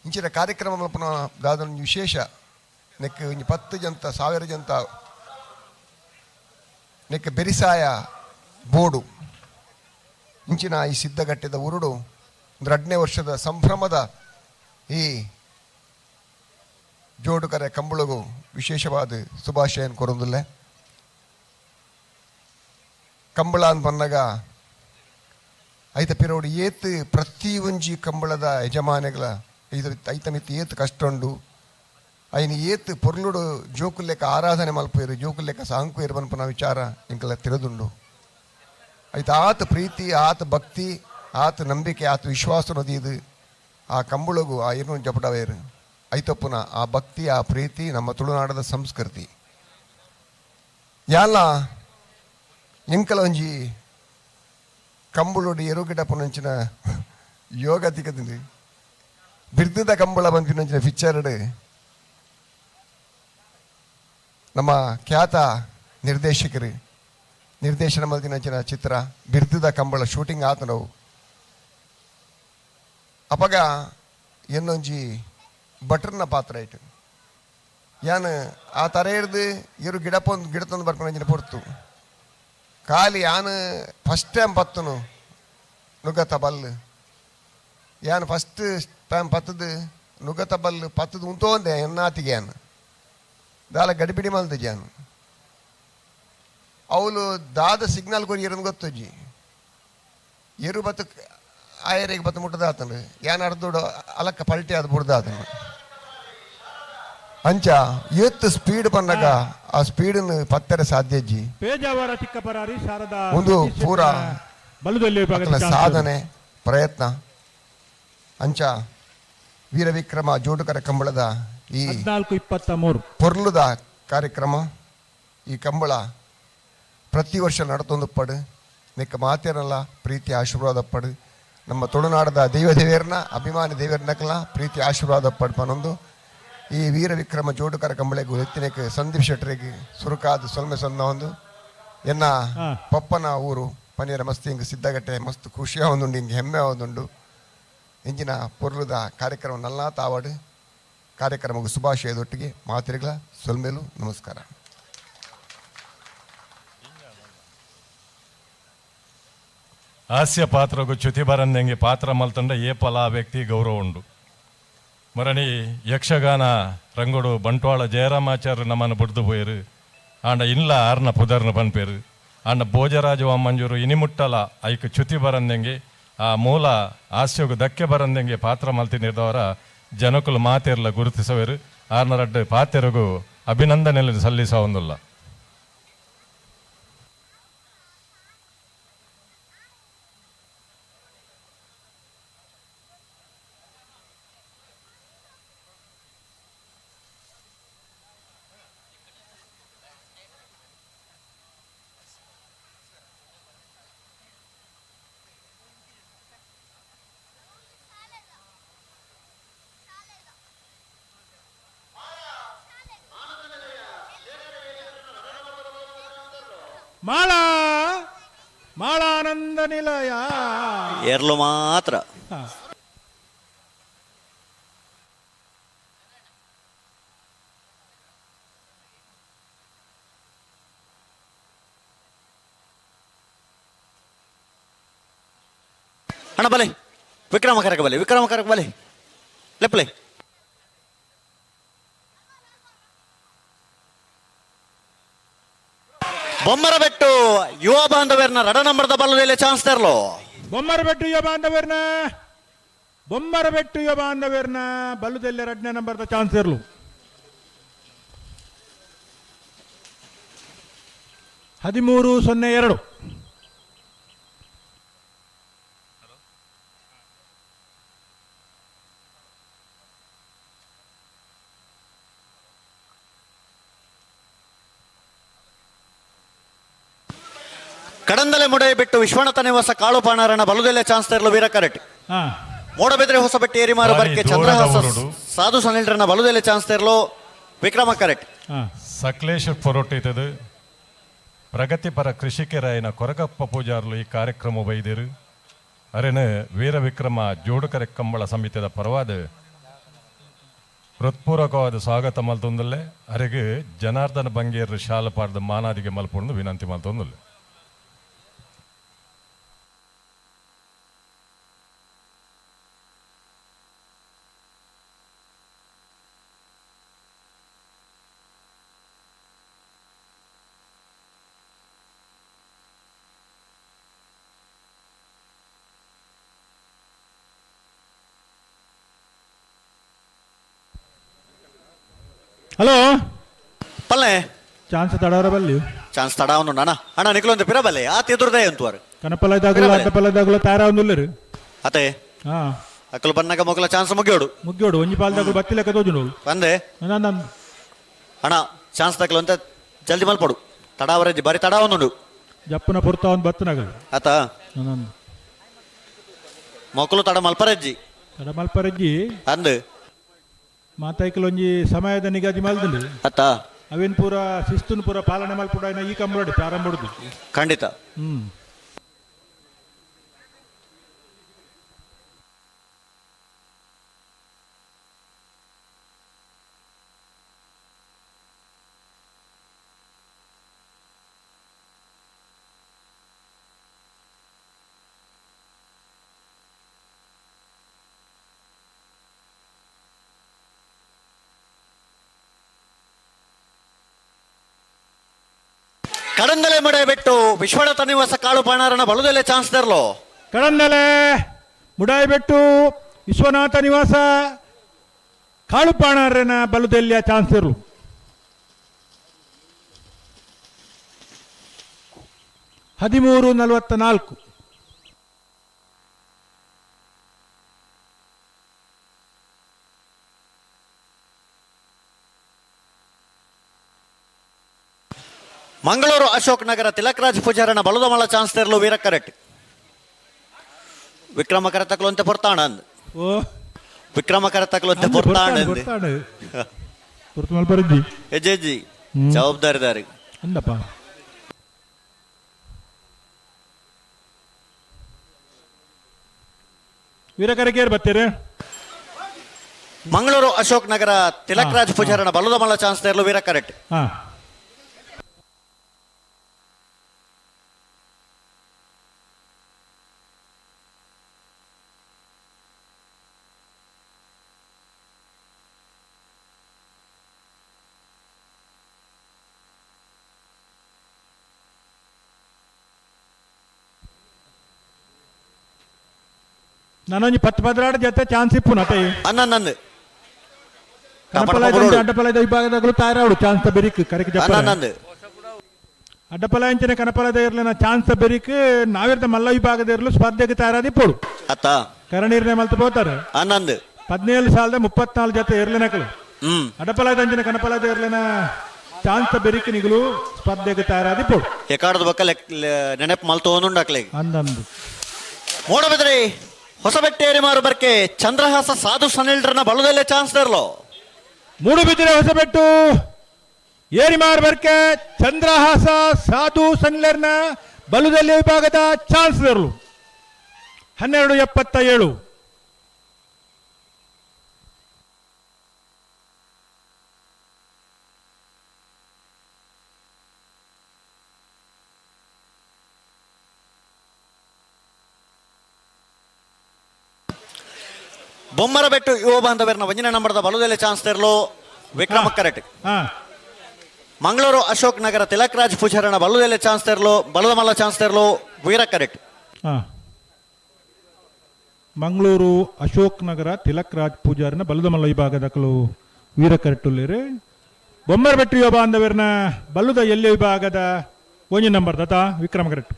ಇಂಚಿನ ಕಾರ್ಯಕ್ರಮ ಮಲ್ಪನ ದಾದೊಂದು ವಿಶೇಷ ನೆಕ್ ಒಂಜಿ 10 ಜಂತ 1000 ಜಂತ ನೆಕ್ ಬೆರಿಸಾಯ ಬೋಡು ಇಂಚಿನ ಈ ಸಿದ್ಧಗಟ್ಟೆದ ಉರುಡು ಒಂದು 2ನೇ ವರ್ಷದ ಸಂಭ್ರಮದ ಈ ಜೋಡುಕರೆ ಕಂಬಳಗು ವಿಶೇಷವಾದ ಶುಭಾಶಯನ್ ಕೊರೊಂದುಲ್ಲೆ. ಕಂಬಳ ಅಂದ್ ಬಂದಾಗ ಐತ ಪಿರೋಡು ಏತ್ ಪ್ರತಿ ಒಂಜಿ ಕಂಬಳದ ಯಜಮಾನಗಳ ಐತ ಮಿತ್ತು ಏತ್ ಕಷ್ಟ ಉಂಡು ಐನ ಏತ್ ಪೊರ್ಲುಡು ಜೋಕುಲೆಕ್ಕ ಆರಾಧನೆ ಮಲ್ಪೇರು ಜೋಕುಲೆಕ್ಕ ಸಾಂಕುಯರು ಪನ್ಪುನ ವಿಚಾರ ಇಂಕಲ ತಿರುದುಂಡು. ಐತ ಆತ ಪ್ರೀತಿ ಆತ ಭಕ್ತಿ ಆತ ನಂಬಿಕೆ ಆತ ವಿಶ್ವಾಸ ಇದು ಆ ಕಂಬಳಗು ಆ ಇರ್ನು ಜಪಡವೇರು ಐತಪ್ಪುನ ಆ ಭಕ್ತಿ ಆ ಪ್ರೀತಿ ನಮ್ಮ ತುಳುನಾಡದ ಸಂಸ್ಕೃತಿ ಯಾಲ ಎಂಕಲ ಒಂಜಿ ಕಂಬಳೋಡು ಎರುಗಿಡಪ್ಪನಂಚಿನ ಯೋಗ ತಿಕ್ಕದಿಂದು ಬಿರ್ದದ ಕಂಬಳ ಬಂದಿನಂಚಿನ ಪಿಕ್ಚರ್ಡ್ ನಮ್ಮ ಖ್ಯಾತ ನಿರ್ದೇಶಕರು ನಿರ್ದೇಶನ ಮಲ್ದಿನಂಚಿನ ಚಿತ್ರ ಬಿರ್ದದ ಕಂಬಳ ಶೂಟಿಂಗ್ ಆತ ನಾವು ಅಪಗ ಎನ್ನೊಂಜಿ ಭಟ್ರನ ಪಾತ್ರ ಇಟ್ಟು ಯಾನ್ ಆ ತರ ಹಿಡ್ದು ಇರು ಗಿಡಪೊಂದು ಗಿಡ ತಂದು ಬರ್ಕೊಂಡು ಪೊರ್ತು ಖಾಲಿ ಯಾನ್ ಫಸ್ಟ್ ಟೈಮ್ ಪತ್ತನು ನುಗ್ಗತ ಬಲ್ಲು ಯಾನ್ ಫಸ್ಟ್ ಟೈಮ್ ಪತ್ತದು ನುಗ್ಗತ ಬಲ್ಲು ಪತ್ತದು ಉಂಟೋಂದೆ ಎನ್ನಾತಿಗೆ ಯಾನ್ ದಾಲ ಗಡಿಬಿಡಿ ಮಲ್ದು ಜಾನ್ ಅವಳು ದಾದ ಸಿಗ್ನಲ್ ಕೊರಿ ಇರೋದು ಗೊತ್ತುಜ್ಜಿ ಎರು ಬತ್ತು ಆಯರಿಗೆ ಬತ್ತು ಮುಟ್ಟದಾತನು ಯಾನ್ ಅರ್ಧೋಡು ಅಲಕ್ಕ ಪಲ್ಟಿ ಅದು ಬುಡ್ದಾತನು ಅಂಚ ಏತ್ ಸ್ಪೀಡ್ ಬಂದಾಗ ಆ ಸ್ಪೀಡನ್ನು ಪತ್ತರ ಸಾಧ್ಯಜ್ಜಿ ಪೇಜಾವರ ಚಿಕ್ಕಪರಾರಿ ಶಾರದಾ ಒಂದು ಸತೀಶ್ ಪೂರಾ ಶೆಟ್ಟರ್ನ ಬಲದಲ್ಲಿ ವಿಭಾಗದ ಅಕಲ ಚಾನ್ಸರ್. ಸಾಧನೆ ಪ್ರಯತ್ನ ಅಂಚ ವೀರವಿಕ್ರಮ ಜೋಡುಕರ ಕಂಬಳದ ಈ 14:23 ಪೊರ್ಲುದ ಕಾರ್ಯಕ್ರಮ ಈ ಕಂಬಳ ಪ್ರತಿ ವರ್ಷ ನಡತೊಂದು ಪಡು ನಿಕ್ಕ ಮಾತೇರಲ್ಲ ಪ್ರೀತಿ ಆಶೀರ್ವಾದ ಪಡು ನಮ್ಮ ತುಳುನಾಡದ ದೈವ ದೇವೇರ್ನ ಅಭಿಮಾನಿ ದೇವೇರ್ನಕಲ ಪ್ರೀತಿ ಆಶೀರ್ವಾದ ಪಡು ಪನೊಂದು ಈ ವೀರ ವಿಕ್ರಮ ಜೋಡುಕರ ಕಂಬಳೆಗೂ ಎತ್ತಿನಕ್ಕೆ ಸಂದೀಪ್ ಶೆಟ್ಟರಿಗೆ ಸುರುಕಾದ ಸೊಲ್ಮೆ ಸೊನ್ನ ಒಂದು ಎನ್ನ ಪಪ್ಪನ ಊರು ಪನೀರ ಮಸ್ತ್ ಹಿಂಗೆ ಸಿದ್ಧಗಟ್ಟೆ ಮಸ್ತ್ ಖುಷಿಯ ಒಂದುಂಡು ಹಿಂಗೆ ಹೆಮ್ಮೆ ಒಂದುಂಡು ಇಂಜಿನ ಪೊರ್ಲುದ ಕಾರ್ಯಕ್ರಮ ನಲ್ಲ ತಾವಾಡು ಕಾರ್ಯಕ್ರಮಕ್ಕೆ ಶುಭಾಶಯದೊಟ್ಟಿಗೆ ಮಾತಿರಿಗಳ ಸೊಲ್ಮೇಲು ನಮಸ್ಕಾರ. ಹಾಸ್ಯ ಪಾತ್ರಗೂ ಚ್ಯುತಿ ಬರಂದಂಗೆ ಪಾತ್ರ ಮಲ್ತಂಡ ಏಪಲ ಆ ವ್ಯಕ್ತಿ ಗೌರವ ಉಂಡು. ಮರಣಿ ಯಕ್ಷಗಾನ ರಂಗೋಡು ಬಂಟ್ವಾಳ ಜಯರಾಮಾಚಾರ್ಯ ನಮ್ಮನ್ನು ಬುಡ್ದು ಪೋಯರು. ಆಂಡ ಇಲ್ಲ ಆರ್ನ ಪುದರ್ನ ಪನ್ಪೇರು. ಆಂಡ ಭೋಜರಾಜ ವಾಮಂಜೂರು ಇನಿಮುಟ್ಟಲ ಐಕ್ ಚ್ಯುತಿ ಬರಂದೆಂಗೆ ಆ ಮೂಲ ಹಾಸ್ಯಗು ಧಕ್ಕೆ ಬರಂದೆಂಗೆ ಪಾತ್ರ ಮಲ್ತಿನಿರ್ದವರ ಜನಕುಲು ಮಾತೆರ್ಲ ಗುರುತಿಸವೇರು. ಆರ್ನ ರಡ್ಡು ಪಾತೆರಗು ಅಭಿನಂದನೆ ಸಲ್ಲಿಸ ಒಂದುಲ್ಲ. ಮಾಳಾ ಮಾಳಾನಂದ ನಿಲಯ ಎರ್ಲು ಮಾತ್ರ. ಅಣ್ಣ ಬಲೆ ವಿಕ್ರಮ ಕರಕ ಬಲೆ, ವಿಕ್ರಮ ಕರಕ ಬಲೆ ಲೆಪ್ಪಲೆ. ಬೊಮ್ಮರಬೆಟ್ಟು ಯುವ ಬಾಂಧವ್ಯರ್ನ ರಡ ನಂಬರ್ದ ಬಲ್ಲದಲ್ಲಿ ಚಾನ್ಸ್ ತರಲು. ಬೊಮ್ಮರಬೆಟ್ಟು ಯುವ ಬಾಂಧವ್ಯರ್ನ, ಬೊಮ್ಮರಬೆಟ್ಟು ಯುವ ಬಾಂಧವ್ಯರ್ನ ಬಲ್ಲುದೆಲ್ಲ ಎರಡನೇ ನಂಬರ್ದ ಚಾನ್ಸ್ ಇರಲು. 13:02. ಕಡಂದಲೆ ಮುಡೆ ಬಿಟ್ಟು ವಿಶ್ವನಾಥ ನಿವಾಸ ಕಾಳು ಪಾಣಾರನ ಬಲುದೆಲೆ ಚಾನ್ಸ್ ತರಲು ವೀರ ಕರೆಟ್. ಮೋಡಬಿದ್ರೆ ಹೊಸಬೆಟ್ಟಿ ಏರಿಮಾರು ಬರ್ಕೆ ಚಂದ್ರಹಾಸ ಸಾಧು ಸನಿಲ್ರನ ಬಲುದೆಲೆ ಚಾನ್ಸ್ ತರಲು ವಿಕ್ರಮ ಕರೆಟ್. ಸಕಲೇಶ್ ಪೊರೊಟ್ಟಿತದು ಪ್ರಗತಿಪರ ಕೃಷಿಕರಾಯನ ಕೊರಗಪ್ಪ ಪೂಜಾರ್ಲು ಈ ಕಾರ್ಯಕ್ರಮ ಬೈದಿರು. ಅರೆನ ವೀರ ವಿಕ್ರಮ ಜೋಡುಕರೆ ಕಂಬಳ ಸಮಿತಿಯ ಪರವಾದ ಹೃತ್ಪೂರ್ವಕವಾದ ಸ್ವಾಗತ ಮಲ್ತೊಂದಲ್ಲೇ ಅರೆಗೆ ಜನಾರ್ದನ ಬಂಗೇರು ಶಾಲಪಾರದ ಮಾನಾದಿಗೆ ಮಲ್ಪೊಂದು ವಿನಂತಿ ಮಲ್ತೊಂದಲ್ಲೇ. ಹಲೋ ಪಲ್ಲೆ ಚಾನ್ಸ್ ತಡವರ ಬಲ್ಲಿ ಚಾನ್ಸ್ ತಡ ಅವನು ನಾನ ಅಣ್ಣ ನಿಕ್ಲೊಂದು ಪಿರ ಬಲ್ಲೆ ಆತ ಎದುರ್ದೇ ಅಂತುವಾರು ಕನಪಲ ಇದಾಗಲ್ಲ ಅಡ್ಡಪಲ ಇದಾಗಲ್ಲ ತಾರ ಒಂದುಲ್ಲರು ಅತೆ ಹಾ ಅಕ್ಕಲು ಬನ್ನಗ ಮೊಗಲ ಚಾನ್ಸ್ ಮುಗಿಯೋಡು ಮುಗಿಯೋಡು ಒಂಜಿ ಪಾಲ್ದಾಗಲು ಬತ್ತಿಲೆಕ್ಕ ತೋಜುನು ಬಂದೆ ಅಣ್ಣ ಚಾನ್ಸ್ ತಕಲು ಅಂತ ಜಲ್ದಿ ಮಲ್ಪಡು ತಡಾವರಜ್ಜಿ ಬಾರಿ ತಡ ಒಂದುಂಡು ಜಪ್ಪನ ಪುರ್ತ ಒಂದು ಬತ್ತನಗಲು ಆತ ಮೊಕ್ಕಲು ತಡ ಮಲ್ಪರಜ್ಜಿ ತಡ ಮಲ್ಪರಜ್ಜಿ ಅಂದು ಮಾತಾಯ್ಕಲ್ ಒಂಜಿ ಸಮಯದ ನಿಗದಿ ಮಲ್ದುಂಡು ಅತ್ತ ಅವೇನ್ ಪೂರ ಶಿಸ್ತುನ್ ಪೂರ ಪಾಲನೆ ಮಲ್ಪುಡ ಈ ಕಂಬಳೋಡಿ ಪ್ರಾರಂಭ ಖಂಡಿತ. ಕಡಂದಲೆ ಮಡೆ ಬಿಟ್ಟು ವಿಶ್ವನಾಥ ನಿವಾಸ ಕಾಳು ಪಾಣಾರನ ಬಲದಲ್ಲೇ ಚಾನ್ಸ್ ತರಲು. ಕಡಂದಲೆ ಮುಡಾಯಿ ಬೆಟ್ಟು ವಿಶ್ವನಾಥ ನಿವಾಸ ಕಾಳು ಪಾಣಾರನ ಬಲದಲ್ಲಿಯ ಚಾನ್ಸ್ ಇರಲು. 13:44. ಮಂಗಳೂರು ಅಶೋಕ್ ನಗರ ತಿಲಕರಾಜ್ ಪೂಜಾರನ ಬಲದಮಳ ಚಾನ್ಸ್ ತರಲು ವೀರ ಕರೆಕ್ಟ್. ವಿಕ್ರಮ ಕರತಕ್ಲು ಅಂತ ಪೊರ್ತಾಣ ಅಂದ್ ವಿಕ್ರಮ ಕರತಕ್ಲು ಅಂತ ಪೊರ್ತಾಣ ಹೆಜ್ಜೆ ಜವಾಬ್ದಾರಿದಾರಿ ಅಂದಪ್ಪ. ವೀರ ಕರೆಕೇರ್ ಬರ್ತೀರಿ. ಮಂಗಳೂರು ಅಶೋಕ್ ನಗರ ತಿಲಕರಾಜ್ ಪೂಜಾರನ ಬಲದಮಳ ಚಾನ್ಸ್ ತರಲು ವೀರ ಕರೆಕ್ಟ್. ನಾನೊಂಜಿ ಪತ್ತು ಪದ್ರಾಡು ಜೊತೆ ಚಾನ್ಸ್ ಇಪ್ಪು ನತೆ ಅನ್ನಂದು ಕನಪಲಾಯ ಅಡ್ಡಪಲಾಯದ ವಿಭಾಗದಾಗಲು ತಯಾರಾಡು ಚಾನ್ಸ್ ಬೆರಿಕ್ ಕರೆಕ್ ಜಪ್ಪ ಅನ್ನಂದು ಅಡ್ಡಪಲಾಯಂಚನೆ ಕನಪಲಾಯದ ಇರಲಿನ ಚಾನ್ಸ್ ಬೆರಿಕ್ ನಾವಿರ್ದ ಮಲ್ಲ ವಿಭಾಗದ ಇರಲು ಸ್ಪರ್ಧೆಗೆ ತಯಾರಾದಿ ಪೋಡು ಅತ್ತ ಕರಣೀರ್ನೆ ಮಲ್ತು ಪೋತಾರೆ ಅನ್ನಂದು 17,034 ಜೊತೆ ಇರ್ಲಿನಕಲು ಅಡ್ಡಪಲಾಯದ ಅಂಚನೆ ಕನಪಲಾಯದ ಇರಲಿನ ಚಾನ್ಸ್ ಬೆರಿಕ್ ನಿಗಲು ಸ್ಪರ್ಧೆಗೆ ತಯಾರಾದಿ ಪೋಡು ಎಕಾಡದ ಬಕ್ಕ ನೆನಪು ಮಲ್ತೋನುಂಡಾಕ್ಲೆ ಅಂದಂದು ಮೂಡಬಿದ್ರಿ ಹೊಸಬೆಟ್ಟೇರಿ ಮಾರು ಬರ್ಕೆ ಚಂದ್ರಹಾಸ ಸಾಧು ಸನಿಲ್ರನ್ನ ಬಲದಲ್ಲೇ ಚಾನ್ಸ್ ತರಲೋ ಮೂಡುಬಿದಿರೆ ಹೊಸಬೆಟ್ಟು ಏರಿಮಾರ್ ಬರ್ಕೆ ಚಂದ್ರಹಾಸ ಸಾಧು ಸನ್ಲರ್ನ ಬಲುದಲ್ಲಿ ವಿಭಾಗದ ಚಾನ್ಸಲರ್ಲು 12.77. ಬೊಮ್ಮರಬೆಟ್ಟು ಯುವ ಬಾಂಧವರನ್ನ ಒಂದಿನ ನಂಬರ್ದ ಬಲುದಲ್ಲೇ ಚಾನ್ಸ್ ತರಲು ವಿಕ್ರಮ ಕರೆಟ್. ಮಂಗಳೂರು ಅಶೋಕ್ ನಗರ ತಿಲಕ್ ರಾಜ್ ಪೂಜಾರಣ ಬಲುದಲ್ಲೇ ಚಾನ್ಸ್ ತರಲು ಬಲದ ಮಲ್ಲ ಚಾನ್ಸ್ ತರಲು ವೀರ ಕರೆಟ್. ಮಂಗಳೂರು ಅಶೋಕ್ ನಗರ ತಿಲಕ್ ರಾಜ್ ಪೂಜಾರನ ಬಲದ ಮಲ್ಲ ವಿಭಾಗದ ಕಲು ವೀರ ಕರೆಟ್ಟುಲ್ಲೇರು. ಬೊಮ್ಮರಬೆಟ್ಟು ಯುವ ಬಾಂಧವರನ್ನ ಬಲ್ಲುದ ಎಲ್ಲಿ ವಿಭಾಗದ ಒಂಜಿ ನಂಬರ್ ದತ್ತ ವಿಕ್ರಮ ಕರೆಟ್.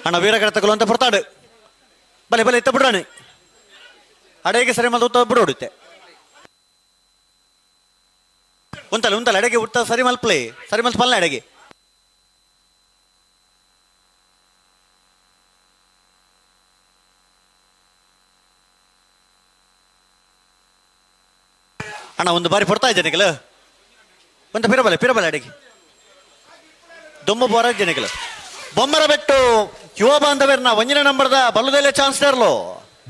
ಅಣ್ಣ ವೀರಗಡ ತಗೊಳ್ಳುವಂತ ಪೊರ್ತಾಡು ಬಲೆ ಬಲೆ ಇತ್ತ ಬಿಡ್ರಾಣಿ ಅಡೆಗೆ ಸರಿ ಮಲ್ತು ಉತ್ತ ಬಿಡೋಡುತ್ತೆ ಉಂತಲ್ಲ ಉಂತಲ್ಲ ಅಡೆಗೆ ಉತ್ತ ಸರಿ ಮಲ್ಪಲೆ ಸರಿ ಮಲ್ತು ಪಲ್ಲೆ ಅಡೆಗೆ ಅಣ್ಣ ಒಂದು ಬಾರಿ ಪೊರ್ತಾ ಇದ್ದೇನೆ ಒಂದು ಪಿರಬಲೆ ಪಿರಬಲೆ ಅಡೆಗೆ ದೊಮ್ಮ ಬೋರ ಇದ್ದೇನೆ. ಬೊಮ್ಮರಬೆಟ್ಟು ಯುವ ಬಾಂಧವರ್ನ ಒಂದಿನ ನಂಬರ್ದ ಬಲ್ಲದಲ್ಲೇ ಚಾನ್ಸ್ ತರಲು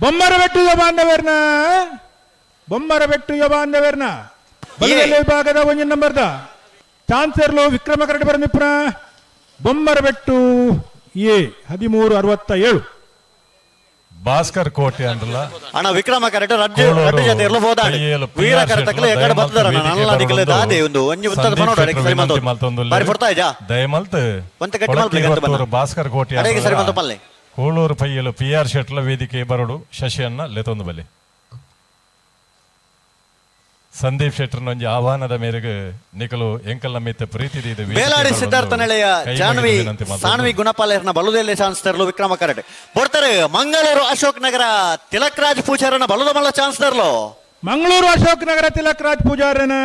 ಬೊಮ್ಮರಬೆಟ್ಟು ಯುವ ಬಾಂಧವರ್ನ ಬೊಮ್ಮರಬೆಟ್ಟು ಯುವ ಬಾಂಧವರ್ನ ಬಲ್ಲದಲ್ಲೇ ವಿಭಾಗದ ಒಂದಿನ ನಂಬರ್ದ ಚಾನ್ಸ್ ಇರಲು ವಿಕ್ರಮ ಕರಡಿ ಬರಮಿಪ್ರ ಬೊಮ್ಮರಬೆಟ್ಟು ಎ 13.67. ಭಾಸ್ಕರ್ ಕೋಟೆ ಅಂದ್ರಲ್ಲ ಅಣ್ಣ ವಿಕ್ರಮ ಕರೆಕ್ಟ್ ರಡ್ಡು ರಡ್ಡು ಜೊತೆ ಇರಲು ಹೋದಾಡು ವೀರ ಕರೆತಕ್ಕಲ ಎಕಡೆ ಬತ್ತದರ ನನ್ನ ನಿಕಲೆ ದಾದೆ ಒಂದು ಒಂಜಿ ಉತ್ತದ ಬನೋಡ ಅಡೆಗೆ ಸರಿ ಮಲ್ತು ಬಾರಿ ಪೊರ್ತಾ ಇಜಾ ದಯಮಲ್ತ್ ಒಂತೆ ಗಟ್ಟಿ ಮಲ್ಪಲೆ ಗಂತ ಬನ್ನ ಭಾಸ್ಕರ್ ಕೋಟೆ ಅಡೆಗೆ ಸರಿ ಮಲ್ತು ಪಲ್ಲೆ ಕೋಳೂರು ಪೈಯಲು ಪಿ ಆರ್ ಶೆಟ್ಲ ವೇದಿಕೆ ಬರಡು ಶಶಿಯನ್ನ ಲೆತೊಂದು ಬಲೆ ಸಂದೀಪ್ ಶೆಟ್ಟರ್ನೊಂಜಿ ಆಹ್ವಾನದ ಮೇರೆಗೆ ನಿಕಲು ಎಂಕಲ್ ನಮ್ಮಿತ್ತ ಪ್ರೀತಿ ಬೇಲಾಡಿ ಸಿದ್ಧಾರ್ಥ ನೆಲೆಯ ಜಾನ್ವಿ ಸಾನ್ವಿ ಗುಣಪಾಲರ್ನ ಬಲುದಲ್ಲೇ ಚಾನ್ಸ್ ತರಲು ವಿಕ್ರಮ ಕರಡೆ ಬರ್ತಾರೆ. ಮಂಗಳೂರು ಅಶೋಕ್ ನಗರ ತಿಲಕ್ ರಾಜ್ ಪೂಜಾರನ ಬಲುದ ಮಲ್ಲ ಚಾನ್ಸ್ ತರಲು ಮಂಗಳೂರು ಅಶೋಕ್ ನಗರ ತಿಲಕ್ ರಾಜ್ ಪೂಜಾರನ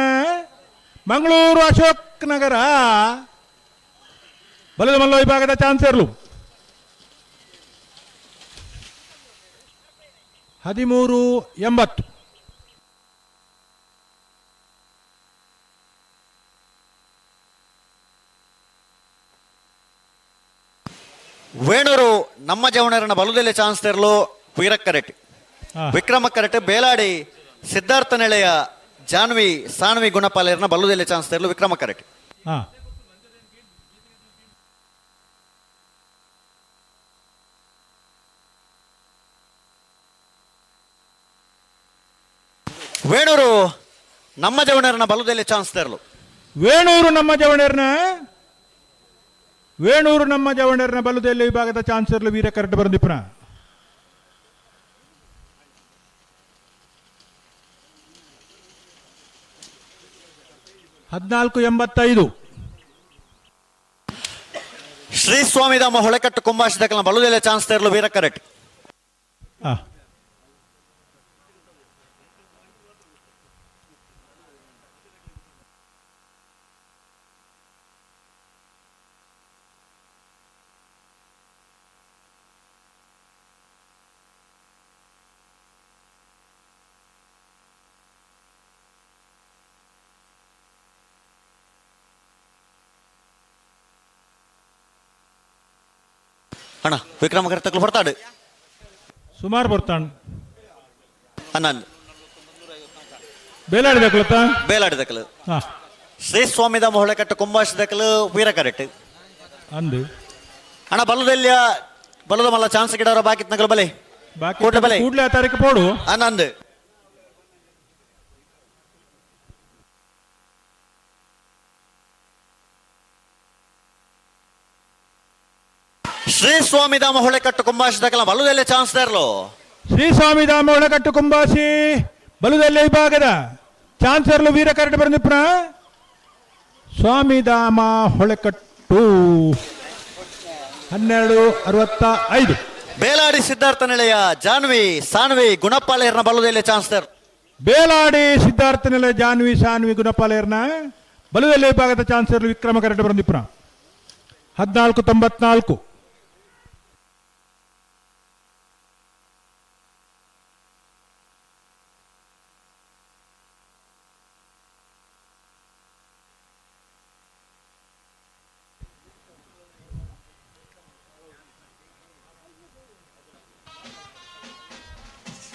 ಮಂಗಳೂರು ಅಶೋಕ್ ನಗರ ಬಲದ ಮಲ್ಲ ವಿಭಾಗದ ಚಾನ್ಸ್ ತರಲು 13.80. ವೇಣೂರು ನಮ್ಮ ಜವಣರನ್ನ ಬಲುದಲ್ಲೇ ಚಾನ್ಸ್ ತರಲು ವೀರ ಕರೆಟ್ ವಿಕ್ರಮ ಕರೆಟ್. ಬೇಲಾಡಿ ಸಿದ್ಧಾರ್ಥ ನೆಲೆಯ ಜಾನ್ವಿ ಸಾನ್ವಿ ಗುಣಪಾಲರ್ನ ಬಲುದಲ್ಲೇ ಚಾನ್ಸ್ ತರಲು ವಿಕ್ರಮ ಕರೆಟ್. ವೇಣೂರು ನಮ್ಮ ಜವಣರನ್ನ ಬಲುದಲ್ಲೇ ಚಾನ್ಸ್ ತರಲು ವೇಣೂರು ನಮ್ಮ ಜವಣರನ್ನ ವೇಣೂರು ನಮ್ಮ ಜವಣರ್ನ ಬಲುದೆಲ್ಲಿ ವಿಭಾಗದ ಚಾನ್ಸರ್ಲು ವೀರ ಕರಟ್ ಬರಂದಿಪ್ಪನ 14.85. ಶ್ರೀ ಸ್ವಾಮಿಧಾಮ ಹೊಳೆಕಟ್ಟು ಕುಂಬಾಶಿದಕಲ್ನ ಬಲುದೆಲೆ ಚಾನ್ಸ್ ತರಲು ವೀರ ಕರೆಟ್. ಅಣ್ಣ ವಿಕ್ರಮ ಕರ್ತಕ್ಲು ಬರ್ತಾಡು ಸುಮಾರು ಬರ್ತಾಣ ಅಣ್ಣ ಬೇಲಾಡಿದಕ್ಲತ್ತ ಬೇಲಾಡಿದಕ್ಲು ಶ್ರೀ ಸ್ವಾಮಿಧಾಮ ಹೊಳೆಕಟ್ಟು ಕುಂಬಾಶಿದಕ್ಲು ವೀರ ಕರೆಕ್ಟ್ ಅಂದು ಅಣ್ಣ ಬಲದಲ್ಲಿಯ ಬಲದ ಮಲ್ಲ ಚಾನ್ಸ್ ಗಿಡವರ ಬಾಕಿ ನಗಲು ಬಲೆ ಕೂಡ್ಲೆ ಬಲೆ ಕೂಡ್ಲೆ ತಾರೀಕು ಪೋಡು ಅಣ್ಣ ಅಂದು ಶ್ರೀ ಸ್ವಾಮಿಧಾಮ ಹೊಳೆಕಟ್ಟು ಕುಂಬಾಸಿ ದಕಲ ಬಲುದೆಲ್ಲೆ ಚಾನ್ಸ್ ತೇರ್ಲು. ಶ್ರೀ ಸ್ವಾಮಿಧಾಮ ಹೊಳೆಕಟ್ಟು ಕುಂಬಾಸಿ ಬಲುದೆಲ್ಲೆ ವಿಭಾಗದ ಚಾನ್ಸರ್ಲು ವೀರ ಕರೆಟ್ ಬರಂದಿಪ್ಪುನ ಸ್ವಾಮಿಧಾಮ ಹೊಳೆಕಟ್ಟು 12:65. ಬೇಲಾಡಿ ಸಿದ್ಧಾರ್ಥ ನಿಲಯ ಜಾನ್ವಿ ಸಾನ್ವಿ ಗುಣಪಾಲೇರ್ನ ಬಲುದೆಲ್ಲೆ ಚಾನ್ಸ್ ತೇರ್. ಬೇಲಾಡಿ ಸಿದ್ಧಾರ್ಥ ನಿಲಯ ಜಾನ್ವಿ ಸಾನ್ವಿ ಗುಣಪಾಲೇರ್ನ ಬಲುದೆಲ್ಲೆ ವಿಭಾಗದ ಚಾನ್ಸರ್ಲು ವಿಕ್ರಮ ಕರೆಟ್ ಬರಂದಿಪ್ಪುನ 14:94.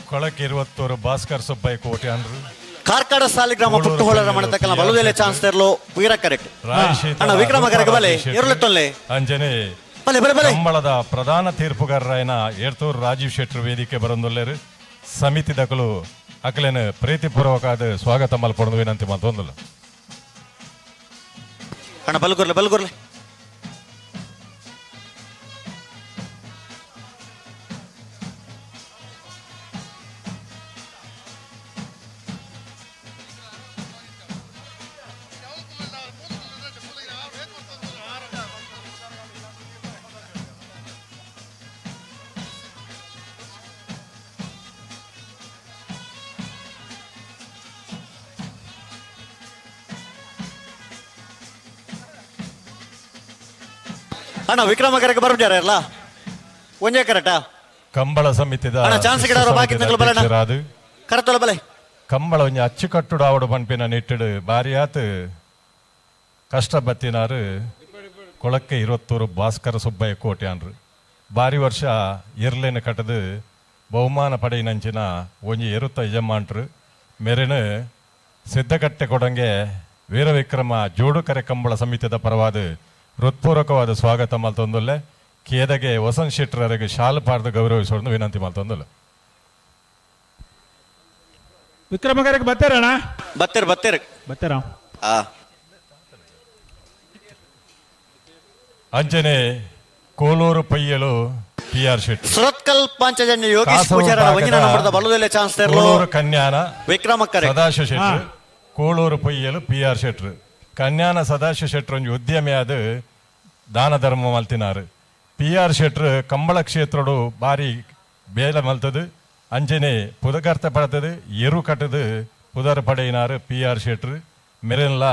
ಕೊಳಕ್ಕೆ ಇರುವತ್ತೂರು ಭಾಸ್ಕರ್ ಸುಬ್ಬಯ್ಯ ಕೋಟೆ ಅಂದ್ರು. ಕಾರ್ಕಡ ಸಾಲಿಗ್ರಾಮ ಪುಟ್ಟುಹೊಳ ರಮಣ ತಕ್ಕಲ ಬಲುದೆಲೆ ಚಾನ್ಸ್ ತೇರ್ಲು ವೀರ ಕರೆಕ್ಟ್. ಅಣ್ಣ ವಿಕ್ರಮ ಕರೆಕ್ ಬಲೆ ಎರುಳೆ ತೊಲ್ಲೆ ಅಂಜನೆ ಬಲೆ ಬಲೆ ಬಲೆ. ಕಂಬಳದ ಪ್ರಧಾನ ತೀರ್ಪುಗಾರರಾಯನ ಏರ್ತೂರು ರಾಜೀವ್ ಶೆಟ್ಟರ್ ವೇದಿಕೆ ಬರಂದೊಲ್ಲೇರು ಸಮಿತಿ ದಕಲು ಅಕಲೇನು ಪ್ರೀತಿಪೂರ್ವಕ ಸ್ವಾಗತ ಮಲ್ಪೊಂದು ವಿನಂತಿ ಮಲ್ತೊಂದುಲ್ಲ. ಅಣ್ಣ ಬಲ್ಗುರ್ಲೆ ಬಲ್ಗುರ್ಲೆ. ಅಣ್ಣ ವಿಕ್ರಮ ಕರೆಕ್ ಬರ್ಬಿಟ್ಟಾರ ಅಲ್ಲ ಒಂದೇ ಕರೆಕ್ಟಾ? ಕಂಬಳ ಸಮಿತಿದ ಅಣ್ಣ ಚಾನ್ಸ್ ಗಿಡ ಬಾಕಿ ಬಲಣ್ಣ ಕರೆತೊಲ ಬಲೆ. ಕಂಬಳ ಒಂಜಿ ಅಚ್ಚುಕಟ್ಟುಡು ಆವಡು ಪನ್ಪಿನ ನಿಟ್ಟಿಡು ಬಾರಿಯಾತ್ ಕಷ್ಟ ಬತ್ತಿನಾರು ಕೊಳಕ್ಕೆ ಇರುವತ್ತೂರು ಭಾಸ್ಕರ ಸುಬ್ಬಯ್ಯ ಕೋಟೆ ಅನ್ರು. ಬಾರಿ ವರ್ಷ ಎರ್ಲೇನು ಕಟ್ಟದು ಬಹುಮಾನ ಪಡೆಯಿನಂಚಿನ ಒಂಜಿ ಎರುತ್ತ ಯಜಮಾನ್ರು ಮೆರೆನು ಸಿದ್ಧಕಟ್ಟೆ ಕೊಡಂಗೆ ವೀರವಿಕ್ರಮ ಜೋಡುಕರೆ ಕಂಬಳ ಸಮಿತಿದ ಪರವಾದ ಹೃತ್ಪೂರ್ವಕವಾದ ಸ್ವಾಗತ ಮಲ್ತೊಂದುಲ್ಲೆ. ಕೇದಗೆ ವಸಂತ್ ಶೆಟ್ಟರವರೆಗೆ ಶಾಲು ಪಾರ್ದು ಗೌರವಿಸೋದು ವಿನಂತಿ ಮಲ್ತೊಂದುಲ್ಲ. ವಿಕ್ರಮ ಕರೆಕ್ ಬತ್ತೇರಣ್ಣ? ಬತ್ತೇರು ಬತ್ತೇರು ಬತ್ತೇರ. ಅಂಜನೆ ಕೋಲೂರು ಪಯ್ಯಲು ಪಿ ಆರ್ ಶೆಟ್ಟಿ ಸುರತ್ಕಲ್ ಪಾಂಚಜನ್ಯ ಯೋಗೇಶ್ ಪೂಜಾರ ಒಂಜಿನ ನಂಬರ್ದ ಬಲುದೆಲ್ಲೆ ಚಾನ್ಸ್ ತೇರ್ಲು. ಕೋಲೂರು ಕನ್ಯಾನ ವಿಕ್ರಮ ಕರೆ ಸದಾಶಿವ ಶೆಟ್ಟರು ಕೋಳೂರು ಪೊಯ್ಯಲು ಪಿ ಆರ್ ಶೆಟ್ರು ಕನ್ಯಾನ ಸದಾಶಿವ ಶೆಟ್ರು ಒಂಜಿ ಉದ್ಯಮಿಯಾದ ದಾನ ಧರ್ಮ ಮಲ್ತಿನಾರು. ಪಿ ಆರ್ ಶೆಟ್ರು ಕಂಬಳ ಕ್ಷೇತ್ರಡು ಬಾರಿ ಬೇಲೆ ಮಲ್ತದು ಅಂಚನೆ ಪುದಕರ್ತ ಪಡೆತದು ಎರು ಕಟ್ಟದು ಪುದರ್ ಪಡೆಯಿನಾರು ಪಿ ಆರ್ ಶೆಟ್ರು ಮೆರೆನ್ಲ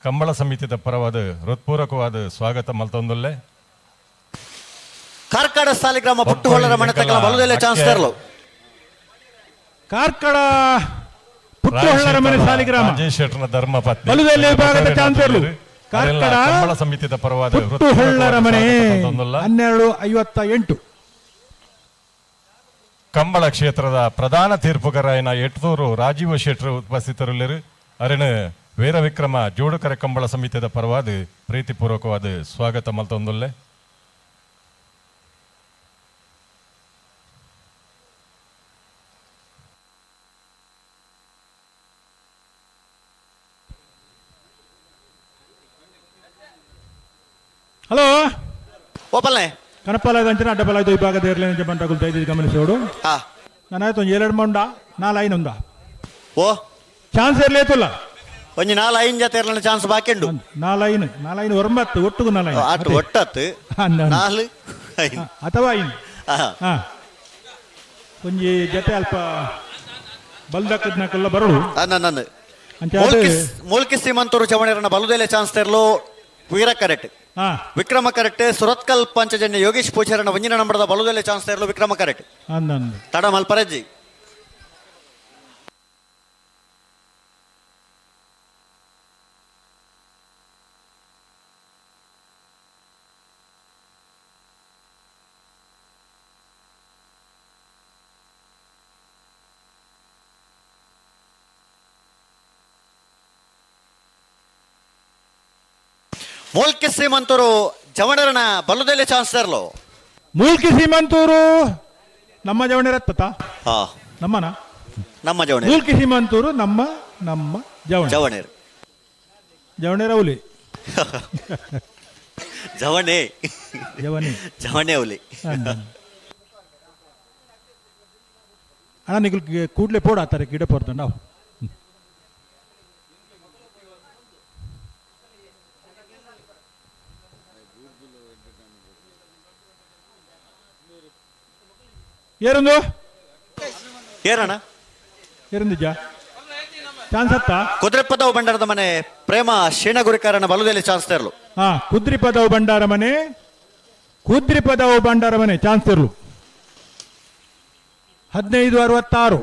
ಕಂಬಳ ಸಮಿತಿದ ಪರವಾದ ಹೃತ್ಪೂರ್ವಕವಾದ ಸ್ವಾಗತ ಮಲ್ತೊಂದುಲ್ಲೆ. ಕಾರ್ಕಡ ಸಾಲಿಗ್ರಾಮ ಪುಟ್ಟುಹೊಳ್ಳರ ಮಣತಕಲ ಬಲುದೆಲ್ಲೆ ಚಾನ್ಸ್ ತೇರ್ಲು. ಕಾರ್ಕಡ ಪುಟ್ಟುಹೊಳ್ಳರ ಮನೆ ಸಾಲಿಗ್ರಾಮ ರಾಜೇಶ್ ಶೆಟ್ಟರ್ನ ಧರ್ಮ ಪತ್ನಿ ಬಲುದೆಲ್ಲೆ ವಿಭಾಗದ ಚಾನ್ಸರ್ಲು ಕಾರ್ಕಡ ಕಂಬಳ ಸಮಿತಿದ ಪರವಾದ ಪುಟ್ಟುಹೊಳ್ಳರ ಮನೆ 12:58. ಕಂಬಳ ಕ್ಷೇತ್ರದ ಪ್ರಧಾನ ತೀರ್ಪುಗಾರನ ಎಟ್ತೂರು ರಾಜೀವ ಶೆಟ್ಟರು ಉಪಸ್ಥಿತರುಳ್ಳರು. ಅರಿಣ ವೀರವಿಕ್ರಮ ಜೋಡುಕರೆ ಕಂಬಳ ಸಮಿತಿದ ಪರವಾದ ಪ್ರೀತಿಪೂರ್ವಕವಾದ ಸ್ವಾಗತ ಮಲ್ತೊಂದುಲ್ಲೆ. ಹಲೋ ಓಪಲ್ನೆ ಕನಪಾಲ ಅಂಚನೆ ಅಡ್ಡಪಲ ವಿಭಾಗದ ಏರ್ಲೇನೆ ಜಬಂಟ ದಯದೀದು ಗಮನಿಸೋಡು. ನಾನಾಯ್ತು ಒಂದು ಎರಡು ಮಂಡ ನಾಲ್ ಐನ್ ಒಂದ ಓ ಚಾನ್ಸ್ ಇರ್ಲೇತಲ್ಲ ಒಂಜಿ ನಾಲ್ ಐನ್ ಜೊತೆ ಇರ್ಲನ ಚಾನ್ಸ್ ಬಾಕಿ ಉಂಡು. ನಾಲ್ ಐನ್ ನಾಲ್ ಐನ್ ಒಂಬತ್ತು ಒಟ್ಟುಗು ನಾಲ್ ಐನ್ ಆಟ್ ಒಟ್ಟತ್ತು ನಾಲ್ ಐನ್ ಅಥವಾ ಐನ್. ಒಂಜಿ ಜೊತೆ ಅಲ್ಪ ಬಲ್ದಕ್ಕದ್ನಕ್ಕೆಲ್ಲ ಬರೋಡು. ನನ್ನ ಮೂಲ್ಕಿ ಸೀಮಂತೂರು ಚವಣಿರನ ಬಲುದೆಲೆ ಚಾನ್ಸ್ ತೆರಲು ವೀರ ಕರೆಕ್ಟ್ ವಿಕ್ರಮ ಕರೆಕ್ಟ್ ಸುರತ್ಕಲ್ ಪಂಚಜನ್ಯ ಯೋಗೇಶ್ ಪೂಜಾರನ ಒಂಜಿನ ನಂಬರದ ಬಲುದೆಲೆ ಚಾನ್ಸ್ ತೆರಲು ವಿಕ್ರಮ ಕರೆಕ್ಟ್ ತಡ ಮಲ್ಪರಜ್ಜಿ. ಮೂಲ್ಕಿ ಸೀಮಂತೂರು ಜವಣರನ ಬಲುದೆಲೆ ಚಾನ್ಸ್ ತರಲು. ಮೂಲ್ಕಿ ಸೀಮಂತೂರು ನಮ್ಮ ಜವಣರತ್ತ ನಮ್ಮನ ನಮ್ಮ ಜವಣ ಮೂಲ್ಕಿ ಸೀಮಂತೂರು ನಮ್ಮ ನಮ್ಮ ಜವಣ ಜವಣೇರು ಜವಣೇರ ಹುಲಿ. ಜವಣೆ ಜವನೆ ಜವಣೆ ಅವಲಿ ಅಣ್ಣ ನಿಗುಲ್ ಕೂಡ್ಲೆ ಪೋಡ ಆತಾರೆ ಗಿಡ ಪೋರ್ತಂಡ ಏರೊಂದು ಏರಣ್ಣ ಏರೊಂದಿಜ್ಜಾ ಚಾನ್ಸ್ ಅತ್ತ ಕುದುರೆಪದವು ಭಂಡಾರದ ಮನೆ ಪ್ರೇಮ ಶೀಣಗುರಿಕಾರನ ಬಲದಲ್ಲಿ ಚಾನ್ಸ್ ತರಲು. ಹಾ, ಕುದ್ರಿಪದವು ಭಂಡಾರ ಮನೆ, ಕುದ್ರಿಪದವು ಭಂಡಾರ ಮನೆ ಚಾನ್ಸ್ ತರಲು. 15:66.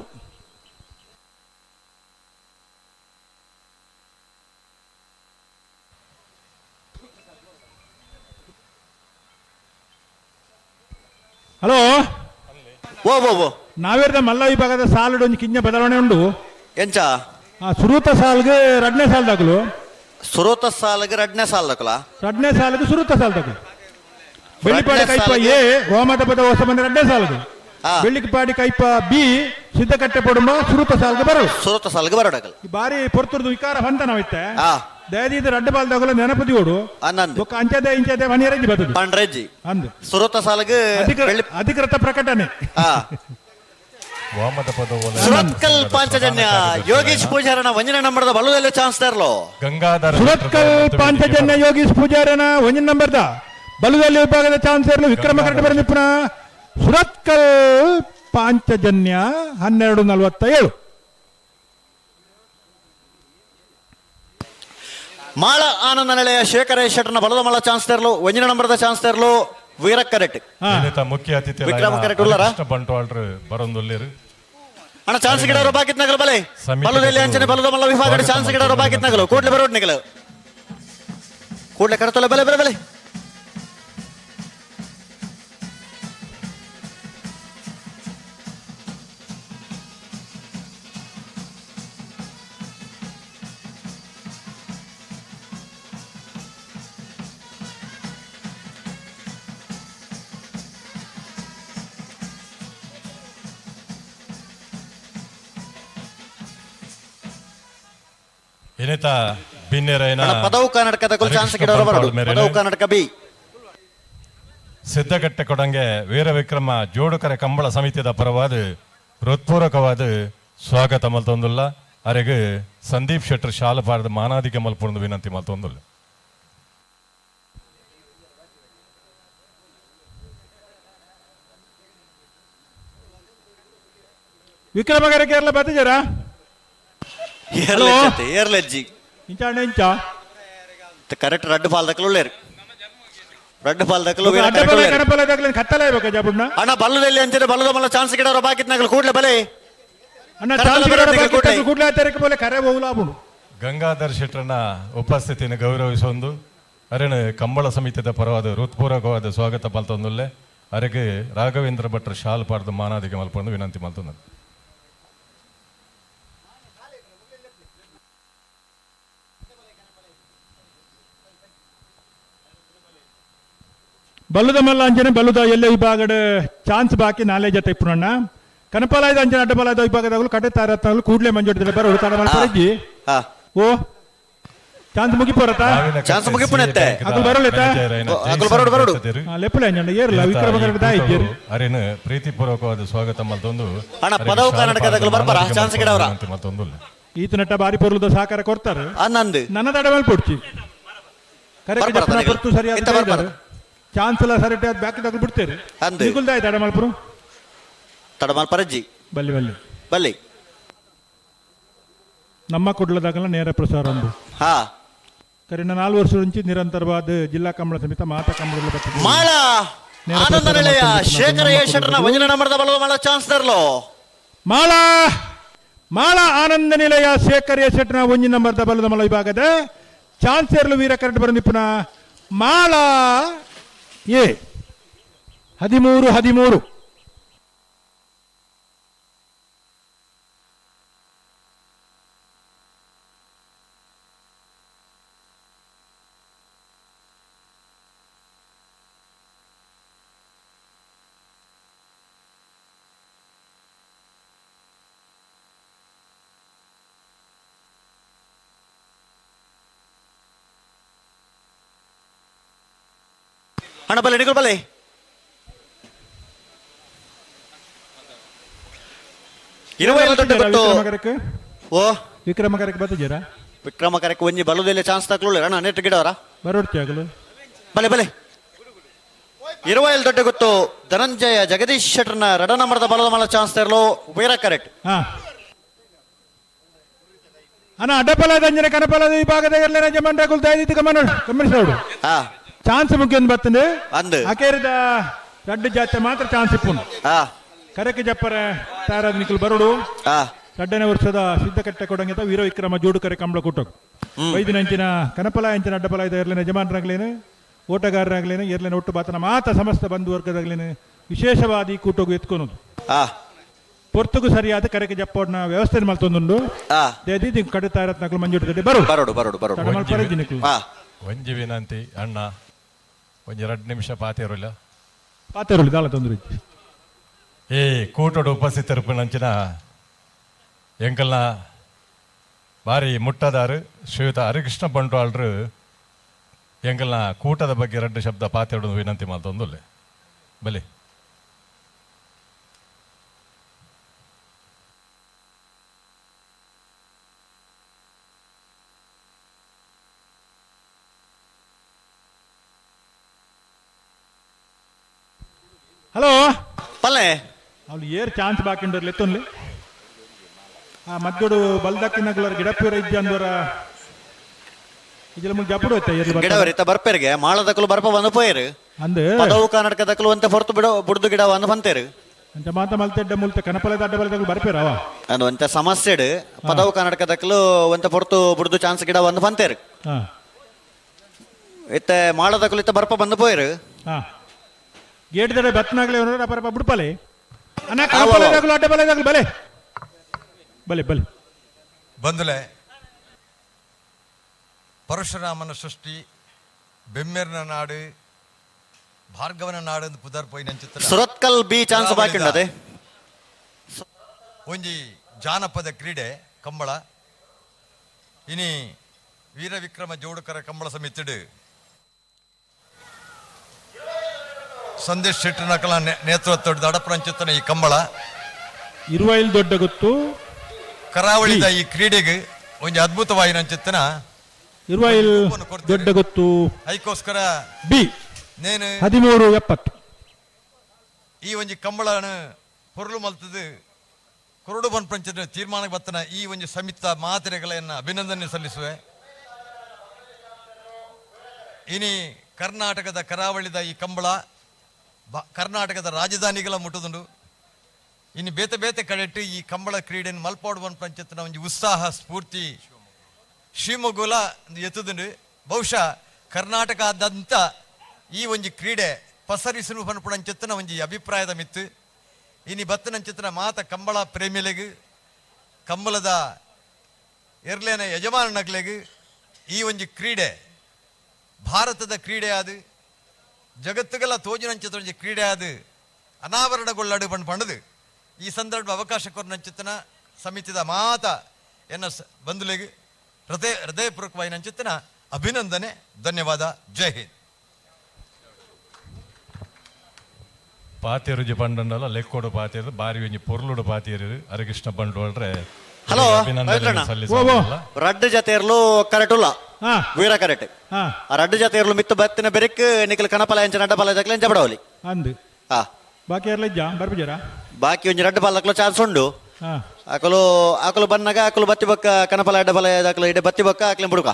ಹಲೋ ಓ ಓ ಓ ನಾವೇರ್ದ ಮಲ್ಲ ವಿಭಾಗದ ಸಾಲುಡು ಒಂಜಿ ಕಿಂಜ ಬದಲಾವಣೆ ಉಂಡು. ಎಂಚ? ಸುರೂತ ಸಾಲ್ಗೆ ರಡ್ನೇ ಸಾಲ್ ದಾಕಲು. ಸುರೂತ ಸಾಲ್ಗೆ ರಡ್ನೇ ಸಾಲ್ ದಾಕಲ? ರಡ್ನೇ ಸಾಲ್ಗೆ ಸುರೂತ ಸಾಲ್ ದಾಕಲು. ಬೆಳ್ಳಿಪಾಡಿ ಕೈಪ ಎ ಹೋಮದ ಪದ ಹೊಸ ಮನೆ ರಡ್ನೇ ಸಾಲ್ಗೆ, ಬೆಳ್ಳಿಪಾಡಿ ಕೈಪ ಬಿ ಸಿದ್ಧಕಟ್ಟೆ ಪಡುಂಬ ಸುರೂತ ಸಾಲ್ಗೆ ಬರೋ, ಸುರೂತ ಸಾಲ್ಗೆ ಬರೋಡಕಲ್. ಈ ಬಾರಿ ಪೊರ್ತುರ್ದು ವಿಕಾರ ಹೊಂತ ನಾವಿತ್ತೆ ದಯದೀದ ರಡ್ಡ ಬಾಲ್ ದಾಕಲ ನೆನಪದಿ ಓಡು ಬೊಕ್ಕ ಅಂಚದೆ ಇಂಚದೆ ಮನಿಯರಜ್ಜಿ ಬರ್ತದೆ ಪಂಡ್ರೆಜ್ಜಿ ಅಂದು ಸುರೂತ ಸಾಲ್ಗೆ ಅಧಿಕೃತ ಪ್ರಕಟಣೆ. ಸುರತ್ಕಲ್ ಪಾಂಚಜನ್ಯ ಯೋಗೀಶ್ ಪೂಜಾರನ ಒಂಜನೇ ನಂಬರ್ದ ಬಲದಲ್ಲಿ ಚಾನ್ಸ್ ತರಲು. ಗಂಗಾಧರ ಸುರತ್ಕಲ್ ಪಾಂಚಜನ್ಯ ಯೋಗೀಶ್ ಪೂಜಾರನ ಒಂಜನೇ ನಂಬರ್ದ ಬಲದಲ್ಲಿ ವಿಭಾಗದ ಚಾನ್ಸ್ ಇರಲು. ವಿಕ್ರಮ ಕರೆಕ್ಟ್ ಬರಲಿ ಪುನಃ ಸುರತ್ಕಲ್ ಪಾಂಚಜನ್ಯ 12:47. ಮಾಳ ಆನಂದ ನೆಲೆಯ ಶೇಖರ ಶೆಟ್ಟರ್ನ ಬಲದ ಮಳ ಚಾನ್ಸ್ ತರಲು ಒಂಜನೇ ನಂಬರ್ದ ಚಾನ್ಸ್ ತರಲು ವೀರ ಕರೆಕ್ಟ್. ಮುಖ್ಯ ಅತಿಥಿ ವಿಕ್ರಮ ಕರೆಕ್ಟ್ ಉಳ್ಳಾರ ಬಂಟ್ವಾಳ್ರು ಬರೊಂದುಲ್ಲೇರು. ಅಣ್ಣ ಚಾನ್ಸ್ ಗಿಡವರು ಬಾಕಿತ್ ನಗಲು ಬಲೆ ಬಲದಲ್ಲಿ ಅಂಚನೆ ಬಲದ ಮಲ್ಲ ವಿಭಾಗ ಚಾನ್ಸ್ ಗಿಡವರು ಬಾಕಿತ್ ನಗಲು ಕೂಡ್ಲೆ ಬರೋಡ್ ನಿಗಲು ಕೂಡ್ಲೆ ಕರತೊಲೆ ಬಲೆ ಬಲೆ ಬಲೆ. ಇನಿತ ಬಿನ್ನೆರೈನ ಪದವು ಕರ್ನಾಟಕದ ಚಾನ್ಸ್ ಗಿಡವರು ಬರೋಡು. ಪದವು ಕರ್ನಾಟಕ ಬಿ ಸಿದ್ಧಗಟ್ಟೆ ಕೊಡಂಗೆ ವೀರವಿಕ್ರಮ ಜೋಡುಕರೆ ಕಂಬಳ ಸಮಿತಿದ ಪರವಾದ ಹೃತ್ಪೂರ್ವಕವಾದ ಸ್ವಾಗತ ಮಲ್ತೊಂದುಲ್ಲ. ಅರೆಗ್ ಸಂದೀಪ್ ಶೆಟ್ಟರ್ ಶಾಲಪಾರದ ಮಾನಾದಿಗೆ ಮಲ್ಪೊಂದು ವಿನಂತಿ ಮಲ್ತೊಂದುಲ್ಲ. ವಿಕ್ರಮಗರ ಕೇರಳ ಬತ್ತಿಜರಾ ಏರ್ಲೆಜ್ಜಿ ಕರೆಕ್ಟ್ ರಡ್ಡು ಪಾಲ್ ದಕ್ಕಲು ಉಳ್ಳೇರು ರಡ್ಡು ಪಾಲ್ ದಕ್ಕಲು ಅಣ್ಣ ಬಲ್ಲದಲ್ಲಿ ಅಂಚನೆ ಬಲ್ಲದ ಮಲ್ಲ ಚಾನ್ಸ್ ಗಿಡವರು ಬಾಕಿತ್ ನಗಲು ಕೂಡ್ಲೆ ಬಲೆ ಅಣ್ಣ ಕೂಡ್ಲೆ ಕರೆ ಹೋಗ್ಲಾಬುಡು. ಗಂಗಾಧರ್ ಶೆಟ್ಟರ್ನ ಉಪಸ್ಥಿತಿಯನ್ನು ಗೌರವಿಸೊಂದು ಅರೆನ ಕಂಬಳ ಸಮಿತಿದ ಪರವಾದ ಹೃತ್ಪೂರ್ವಕವಾದ ಸ್ವಾಗತ ಮಲ್ತೊಂದುಲ್ಲೆ. ಅರೆಗೆ ರಾಘವೇಂದ್ರ ಭಟ್ರ ಶಾಲ್ ಪಾರ್ದು ಮಾನಾದಿಗೆ ಮಲ್ಪೊಂದು ವಿನಂತಿ ಮಲ್ತೊಂದು. ಬಲ್ಲದ ಮಲ್ಲ ಅಂಚನೆ ಬಲ್ಲದ ಎಲ್ಲ ವಿಭಾಗದ ಚಾನ್ಸ್ ಬಾಕಿ ನಾಲೆ ಜೊತೆ ಇಪ್ಪುನಣ್ಣ ಕನಪಾಲಯದ ಅಂಚನೆ ಅಡ್ಡಬಾಲಯದ ವಿಭಾಗದಾಗಲು ಕಟೆ ತಾರತ್ತಾಗಲು ಕೂಡ್ಲೆ ಮಂಜೋಡಿದ್ರೆ ಬರೋ ತಾಡ ಮಲ್ಪರಜ್ಜಿ. ಓ chance ಮುಗಿಪೋರತ chance ಮುಗಿಪುನತ್ತೆ Akal ಬರೋಲೆತ Akal ಬರೋಡು ಬರೋಡು ಲೆಪ್ಪಲೆ ಅಂಜಣ್ಣ ಏರ್ಲ Vikrama correct ದಾಯಿಜ್ಜೇರು. ಅರೆನ ಪ್ರೀತಿಪೂರ್ವಕವಾದ ಸ್ವಾಗತ ಮಲ್ತೊಂದು ಅಣ್ಣ ಪದವು ಕರ್ನಾಟಕದಾಗಲು ಬರ್ಪರ ಚಾನ್ಸ್ ಗಿಡವರ ಮಲ್ತೊಂದುಲ್ಲ. ಈತ ನಟ ಬಾರಿ ಪೊರ್ಲದ ಸಹಕಾರ ಕೊಡ್ತಾರೆ ಅನ್ನಂದು ನನ್ನ ತಡ ಮಲ್ಪೊಡ್ಚಿ ಕರೆಕ್ಟ್ ಪೊರ್ತು ಸರಿಯಾದ ಚಾನ್ಸ್ ಎಲ್ಲ ಸರಿ ಬ್ಯಾಕ್ ತಗೊಂಡು ಬಿಡ್ತೇವೆ. ನಿಗುಲ್ದಾಯ್ತು ತಡಮಲ್ಪುರು ತಡಮಲ್ಪರಜ್ಜಿ ಬಲ್ಲಿ ಬಲ್ಲಿ ಬಲ್ಲಿ ನಮ್ಮ ಕುಡ್ಲದಾಗಲ್ಲ ನೇರ ಪ್ರಸಾರ ಒಂದು. ಹಾ ಕರಿನ 4 ವರ್ಷ నుంచి ನಿರಂತರವಾದ ಜಿಲ್ಲಾ ಕಂಬಳ ಸಮಿತಿ ಮಾತಾ ಕಂಬಳ ಮಾಳ ಆನಂದ ನಿಲಯ ಶೇಖರ ಶೆಟ್ಟರ್ನ ವಂಜನ ನಂಬರ್ದ ಬಲದ ಮಾಳ ಚಾನ್ಸ್ ತರಲು. ಮಾಳ ಮಾಳ ಆನಂದ ನಿಲಯ ಶೇಖರ ಶೆಟ್ಟರ್ನ ಒಂಜಿ ನಂಬರ್ದ ಬಲದ ಮಲ ವಿಭಾಗದ ಚಾನ್ಸ್ ಏರ್ಲು ವೀರ ಕರೆಕ್ಟ್ ಬರ ಪುನಃ ಮಾಳ ಎ 13-13. ಅಣ್ಣ ಬಲೆ ನಿಕುಲು ಬಲೆ 20 ದೊಡ್ಡ ಗೊತ್ತು ಓ ವಿಕ್ರಮ ಕರೆಕ್ ಬತ್ತಿದ್ದೀರಾ ವಿಕ್ರಮ ಕರೆಕ್ ಒಂಜಿ ಬಲುದೆಲ್ಲ ಚಾನ್ಸ್ ತಕ್ಲು ಅಣ್ಣ ನೆಟ್ ಗಿಡವರ ಬರೋಡ್ತಿ ಆಗಲು ಬಲೆ ಬಲೆ 20 ದೊಡ್ಡ ಗೊತ್ತು ಧನಂಜಯ ಜಗದೀಶ್ ಶೆಟ್ಟರ್ನ ರಡ ನಂಬರ್ದ ಬಲದ ಮಲ ಚಾನ್ಸ್ ತರಲು ವೀರ ಕರೆಕ್ಟ್ ಹಾ ಅಣ್ಣ ಅಡ್ಡಪಲದ ಅಂಜನೆ ಕನಪಲದ ವಿಭಾಗದ ಇರಲಿ ಯಜಮಾನ್ರ ಕುಲ್ತಾ ಗಮನ ಗಮನಿಸೋಡು ಹಾ ಚಾನ್ಸ್ ಮುಖ್ಯ ಒಂದು ಬರ್ತದೆ ಅಂದು ಅಕೇರಿದ ರಡ್ಡು ಜಾತಿ ಮಾತ್ರ ಚಾನ್ಸ್ ಇಪ್ಪುನು ಹಾ ಕರೆಕ್ ಜಪ್ಪರೆ ತಯಾರಾದ ನಿಖಲ್ ಬರೋಡು ಹಾ ರಡ್ಡನೇ ವರ್ಷದ ಸಿದ್ಧಕಟ್ಟೆ ಕೊಡಂಗಿತ ವೀರ ವಿಕ್ರಮ ಜೋಡು ಕರೆ ಕಂಬಳ ಕೂಟಕ್ ವೈದ್ಯನ ಅಂಚಿನ ಕನಪಲ ಅಂಚಿನ ಅಡ್ಡಪಲ ಇದ ಇರ್ಲಿನ ಯಜಮಾನರಾಗ್ಲೇನು ಓಟಗಾರರಾಗ್ಲೇನು ಎರ್ಲಿನ ಒಟ್ಟು ಬಾತನ ಮಾತ ಸಮಸ್ತ ಬಂಧು ವರ್ಗದಾಗ್ಲೇನು ವಿಶೇಷವಾದ ಈ ಕೂಟೋಗು ಎತ್ಕೊನೋದು ಪೊರ್ತುಗು ಸರಿಯಾದ ಕರೆಗೆ ಜಪ್ಪೋಡ್ನ ವ್ಯವಸ್ಥೆ ಮಲ್ತೊಂದುಂಡು ದೇದಿ ಕಡೆ ತಾರತ್ನಕಲು ಮಂಜೂರು ಬರು ಬರೋಡು ಬರೋಡು ಬರೋಡು ಒಂಜಿ ವಿನಂತಿ ಅಣ್ಣ ಒಂಜಿ 2 ನಿಮಿಷ ಪಾತೇರುಲ್ಲ ಪಾತೇರುಲ್ಲ ದಾಲ ತೊಂದರೆ ಈ ಕೂಟೋಡು ಉಪಸ್ಥಿತರುಪಿನಂಚಿನ ಎಂಕಲ್ನ ಬಾರಿ ಮುಟ್ಟದಾರು ಶ್ರೀಯುತ ಹರಿಕೃಷ್ಣ ಬಂಟ್ವಾಳ್ರು ಎಂಕಲ್ನ ಕೂಟದ ಬಗ್ಗೆ 2 ಶಬ್ದ ಪಾತೇರುಡು ವಿನಂತಿ ಮಲ್ತೊಂದುಲ್ಲೆ ಬಲಿ ಹಲೋ ಪಲ್ಲೆ ಅವ್ಳು ಏರ್ ಚಾನ್ಸ್ ಬಾಕಿ ಉಂಡರ್ಲಿ ಎತ್ತೊನ್ಲಿ ಆ ಮದ್ದೋಡು ಬಲ್ದಕ್ಕಿನಗುಲರ ಗಿಡಪ್ಪಿರ ಇಜ್ಜ ಅಂದವರ ಇಜಲ ಮುಂದೆ ಜಪುಡು ಐತೆ ಏರ್ಲಿ ಬರ್ತಾರೆ. ಗಿಡವರಿತ ಬರ್ಪೇರಿಗೆ ಮಾಳದಕಲು ಬರ್ಪ ಬಂದು ಪೋಯರು ಅಂದು ಪದವು ಕರ್ನಾಟಕದಕಲು ಅಂತ ಹೊರತು ಬಿಡೋ ಬುಡ್ದು ಗಿಡ ಒಂದು ಬಂತೇರು ಅಂಚ ಮಾತ ಮಲ್ತೆಡ್ಡ ಮುಲ್ತ ಕನಪಲದ ಅಡ್ಡ ಬಲದಕಲು ಬರ್ಪೇರವ ಅದು ಒಂತ ಸಮಸ್ಯೆ ಪದವು ಕರ್ನಾಟಕದಕಲು ಒಂತ ಹೊರತು ಬುಡ್ದು ಚಾನ್ಸ್ ಗಿಡ ಒಂದು ಬಂತೇರು ಹಾ ಇತ್ತೆ ಮಾಳದಕಲು ಇತ್ತ ಬರ್ಪ ಬಂದು ಪೋಯರು ಹಾ ಗೇಟ್ ದಡೆ ಬತ್ನಾಗ್ಲೆ ಅಪರಪ ಬುಡ್ಪಲೆ ಅಣ್ಣ ಕನಪಲದಾಗಲು ಅಡ್ಡ ಬಲದಾಗಲು ಬಲೆ ಬಲೆ ಬಲೆ ಬಂದುಲೆ ಪರಶುರಾಮನ ಸೃಷ್ಟಿ ಬೆಮ್ಮೆರ್ನ ನಾಡು ಭಾರ್ಗವನ ನಾಡು ಎಂದು ಪುದರ್ ಪೋಯಿನಂಚಿತ್ತ ಸುರತ್ಕಲ್ ಬಿ ಚಾನ್ಸ್ ಬಾಕಿ ಉಂಡದೆ ಒಂಜಿ ಜಾನಪದ ಕ್ರೀಡೆ ಕಂಬಳ ಇನಿ ವೀರ ವಿಕ್ರಮ ಜೋಡುಕರ ಕಂಬಳ ಸಮಿತಿಡು ಸಂದೇಶ್ ಶೆಟ್ಟರ್ನಕಲ ನೇತೃತ್ವದ ಅಡಪ್ರಂಚಿತನ ಈ ಕಂಬಳ ಇರುವೈಲ್ ದೊಡ್ಡ ಗೊತ್ತು ಕರಾವಳಿದ ಈ ಕ್ರೀಡೆಗೆ ಒಂಜಿ ಅದ್ಭುತವಾಯಿನಂಚಿತ್ತನ ಇರುವೈಲ್ ದೊಡ್ಡ ಗೊತ್ತು ಐಕೋಸ್ಕರ ಬಿ ನೇನು 1370 ಈ ಒಂಜಿ ಕಂಬಳನ ಪೊರುಳು ಮಲ್ತದು ಕುರುಡು ಬನ್ ಪಂಚದ ತೀರ್ಮಾನಕ್ಕೆ ಬತ್ತನ ಈ ಒಂಜಿ ಸಮಿತ ಮಾತೆರೆಗಳನ್ನ ಅಭಿನಂದನೆ ಸಲ್ಲಿಸುವೆ. ಇನಿ ಕರ್ನಾಟಕದ ಕರಾವಳಿದ ಈ ಕಂಬಳ ಕರ್ನಾಟಕದ ರಾಜಧಾನಿಗಳ ಮುಟ್ಟುದುಂಡು. ಇನ್ನು ಬೇತೆ ಬೇತೆ ಕಡೆಟ್ಟು ಈ ಕಂಬಳ ಕ್ರೀಡೆಯನ್ನು ಮಲ್ಪಾಡು ಬನ್ ಪಂಚತ್ನ ಒಂಜಿ ಉತ್ಸಾಹ ಸ್ಫೂರ್ತಿ ಶಿವಮೊಗ್ಗಲ ಎತ್ತುದುಂಡು. ಬಹುಶಃ ಕರ್ನಾಟಕದಂತ ಈ ಒಂಜಿ ಕ್ರೀಡೆ ಪಸರಿಸುನು ಪನ್ಪುಣಂಚಿತ್ತನ ಒಂಜಿ ಅಭಿಪ್ರಾಯದ ಮಿತ್ತು. ಇನಿ ಬತ್ತನಂಚಿತ್ತನ ಮಾತ ಕಂಬಳ ಪ್ರೇಮಿಲೆಗ್ ಕಂಬಳದ ಎರ್ಲೇನ ಯಜಮಾನನಗ್ಲೆಗ್ ಈ ಒಂಜಿ ಕ್ರೀಡೆ ಭಾರತದ ಕ್ರೀಡೆ ಅದು ಜಗತ್ತುಗೆಲ್ಲ ತೋಜಿನಂಚಿತ ಒಂಜಿ ಕ್ರೀಡೆ ಅದು ಅನಾವರಣಗೊಳ್ಳಡು ಪಣ್ ಪಣದು ಈ ಸಂದರ್ಭ ಅವಕಾಶ ಕೊರನಂಚಿತ್ತನ ಸಮಿತಿದ ಮಾತ ಎನ್ನ ಬಂಧುಲೆಗ್ ಹೃದಯಪೂರ್ವಕವಾಗಿ ನಂಚಿತ್ತನ ಅಭಿನಂದನೆ, ಧನ್ಯವಾದ, ಜೈ ಹಿಂದ್. ಪಾತೇರುಜಿ ಪಂಡಂಡಲ ಲೆಕ್ಕೋಡು ಪಾತೇರು ಬಾರಿ ಒಂಜಿ ಪೊರ್ಲುಡು ಪಾತೇರು ಹರಿಕೃಷ್ಣ ಬಂಡೋಳ್ರೆ ಹಲೋ ಅಭಿನಂದನೆ ಸಲ್ಲಿಸೋಲ್ಲ. ರಡ್ಡು ಜತೆಯರ್ಲು ಕರೆಕ್ಟ್ ಉಲ್ಲ ವೀರ ಕರೆಕ್ಟ್ ಆ ರಡ್ಡು ಜತೆಯರ್ಲು ಮಿತ್ತು ಬತ್ತಿನ ಬೆರಕ್ ನಿಖಲ್ ಕನಪಲ ಎಂಚ ನಡ್ಡ ಬಲ ಜಕ್ಲೆ ಎಂಚ ಬಡವಲಿ ಅಂದು ಹಾ ಬಾಕಿ ಯಾರ್ಲ ಇಜ್ಜಾ ಬರ್ಬಿಜಾರ ಬಾಕಿ ಒಂಜಿ ರಡ್ಡು ಬಾಲಕ್ಲು ಚಾನ್ಸ್ ಉಂಡು. ಹಾ ಆಕಲು ಆಕಲು ಬನ್ನಾಗ ಆಕಲು ಬತ್ತಿ ಬಕ್ಕ ಕನಪಲ ಅಡ್ಡ ಬಲ ದಾಕಲು ಇಡೆ ಬತ್ತಿ ಬಕ್ಕ ಆಕಲೆ ಬುಡುಕ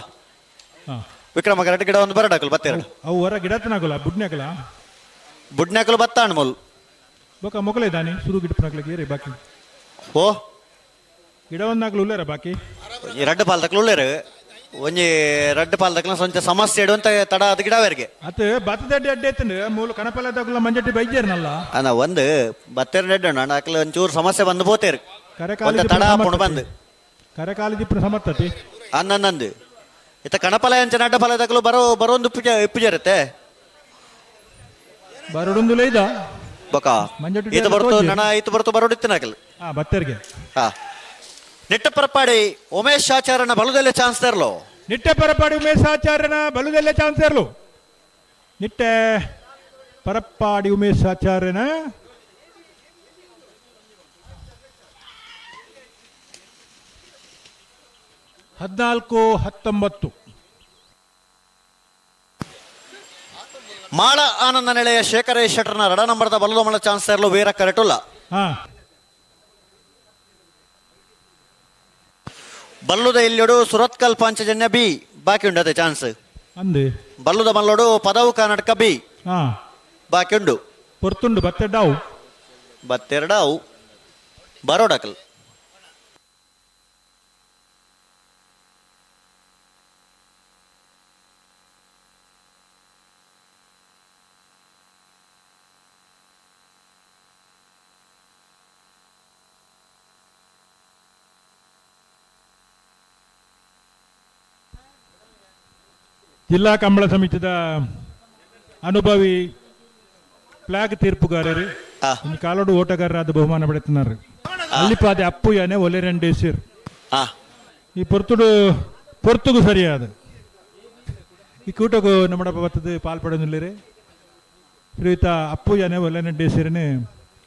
ಹಾ. ವಿಕ್ರಮ ಕರೆಕ್ಟ್ ಗಿಡ ಒಂದು ಬರಡ ಆಕಲು ಬತ್ತಿ ಅವು ಹೊರ ಗಿಡತನಾಗಲ್ಲ ಬುಡ್ನ್ಯಾಕಲ ಬುಡ್ನ್ಯಾಕಲು ಬತ್ತಾಣ್ ಮೊಲ್ ಬೊಕ ಮೊಕಲೆ ದಾನಿ ಸುರು ಗಿಡಪನಾಗ್ಲಿಕ್ಕೆ ಏರಿ ಬಾಕಿ ಓ ಗಿಡ ಒಂದಾಗ್ಲು ಉಲ್ಲೇರ ಬಾಕಿ ಈ ರಡ್ಡು ಪಾಲ್ದಕ್ಲು ಉಳ್ಳೇರು ಒಂಜಿ ರಡ್ಡು ಪಾಲ್ದಕ್ಲ ಸೊಂಚ ಸಮಸ್ಯೆ ಇಡುವಂತ ತಡ ಅದು ಗಿಡವೇರಿಗೆ ಅತ್ ಬತ್ತದ ಅಡ್ಡಿ ಅಡ್ಡಿ ಐತಂಡು ಮೂಲ ಕನಪಲ ದಾಕಲ ಮಂಜಟ್ಟಿ ಬೈಜೇರ್ನಲ್ಲ ಅಣ್ಣ ಒಂದು ಬತ್ತೇರು ನೆಡ್ಡು ಅಣ್ಣ ಆಕಲು ಒಂಚೂರು ಸಮಸ್ಯೆ ಬಂದು ಪೋತೇರು ಕರೆಕಾಲಿ ಒಂತ ತಡ ಪುಣ ಬಂದು ಕರೆಕಾಲಿ ದಿಪ್ಪು ಸಮರ್ಥತಿ ಅನ್ನಂದು ಇತ್ತ ಕಣಪಲ ಅಂಚ ನಡ್ಡ ಫಲ ದಕ್ಲು ಬರೋ ಬರೋಂದು ಪೂಜೆ ಇಪ್ಪುಜರುತ್ತೆ ಬರೋಡೊಂದುಲೇ ಇದ ಬೊಕ ಮಂಜಟ್ಟಿ ಈತ ಬರ್ತು ನಣ ಈತ ಬರ್ತು ಬರೋಡಿತ್ತಿನ ಆಕಲು ಹಾ ಬತ್ತೇರಿಗೆ ಹಾ ನಿಟ್ಟ ಪರಪಾಡಿ ಉಮೇಶ್ ಆಚಾರ್ಯನ ಬಲದಲ್ಲೇ ಚಾನ್ಸ್ ತರಲು ನಿಟ್ಟೆ ಪರಪಾಡಿ ಉಮೇಶ್ ಆಚಾರ್ಯನ ಬಲದಲ್ಲೇ ಚಾನ್ಸ್ ಇರಲು ನಿಟ್ಟೆ ಪರಪ್ಪಾಡಿ ಉಮೇಶ್ ಆಚಾರ್ಯನ 14-19. ಮಾಳ ಆನಂದ ನೆಲೆಯ ಶೇಖರ ಶೆಟ್ಟರ್ನ ರಡ ನಂಬರ್ದ ಬಲದ ಮಳ ಚಾನ್ಸ್ ಇರಲು ವೀರ ಕರೆಟುಲ್ಲ. ಬಲ್ಲುದ ಇಲ್ಲಿಡು ಸುರತ್ಕಲ್ ಪಾಂಚಜನ್ಯ ಬಿ ಬಾಕಿ ಉಂಡು ಚಾನ್ಸ್. ಅಂದೆ ಬಲ್ಲುದ ಮಲ್ಲೋಡು ಪದವು ಕರ್ನಾಟಕ ಬಿ ಬಾಕಿ ಉಂಡು. ಪೊರ್ತುಂಡು ಬತ್ತೆರಡಾವು ಬತ್ತೆರಡಾವು ಬರೋಡಕಲ್. ಜಿಲ್ಲಾ ಕಂಬಳ ಸಮಿತಿದ ಅನುಭವಿ ಫ್ಲಾಗ್ ತೀರ್ಪುಗಾರರು ಕಾಲೋಡು ಓಟಗಾರರಾದ ಬಹುಮಾನ ಪಡೆಯುತ್ತಾರೆ. ಅಲ್ಲಿಪಾದೆ ಅಪ್ಪು ಯಾನೆ ಒಲೆ ರೆಂಡೇಸಿರ್ ಈ ಪೊರ್ತುಡು ಪೊರ್ತುಗು ಸರಿಯಾದ ಈ ಕೂಟಗೂ ನಮ್ಮಡಪ್ಪ ಬರ್ತದೆ ಪಾಲ್ಪಡೋದಿಲ್ಲರಿ. ಶ್ರೀಯುತ ಅಪ್ಪು ಯಾನೆ ಒಲೆ ರೆಂಡೇಸಿರನೆ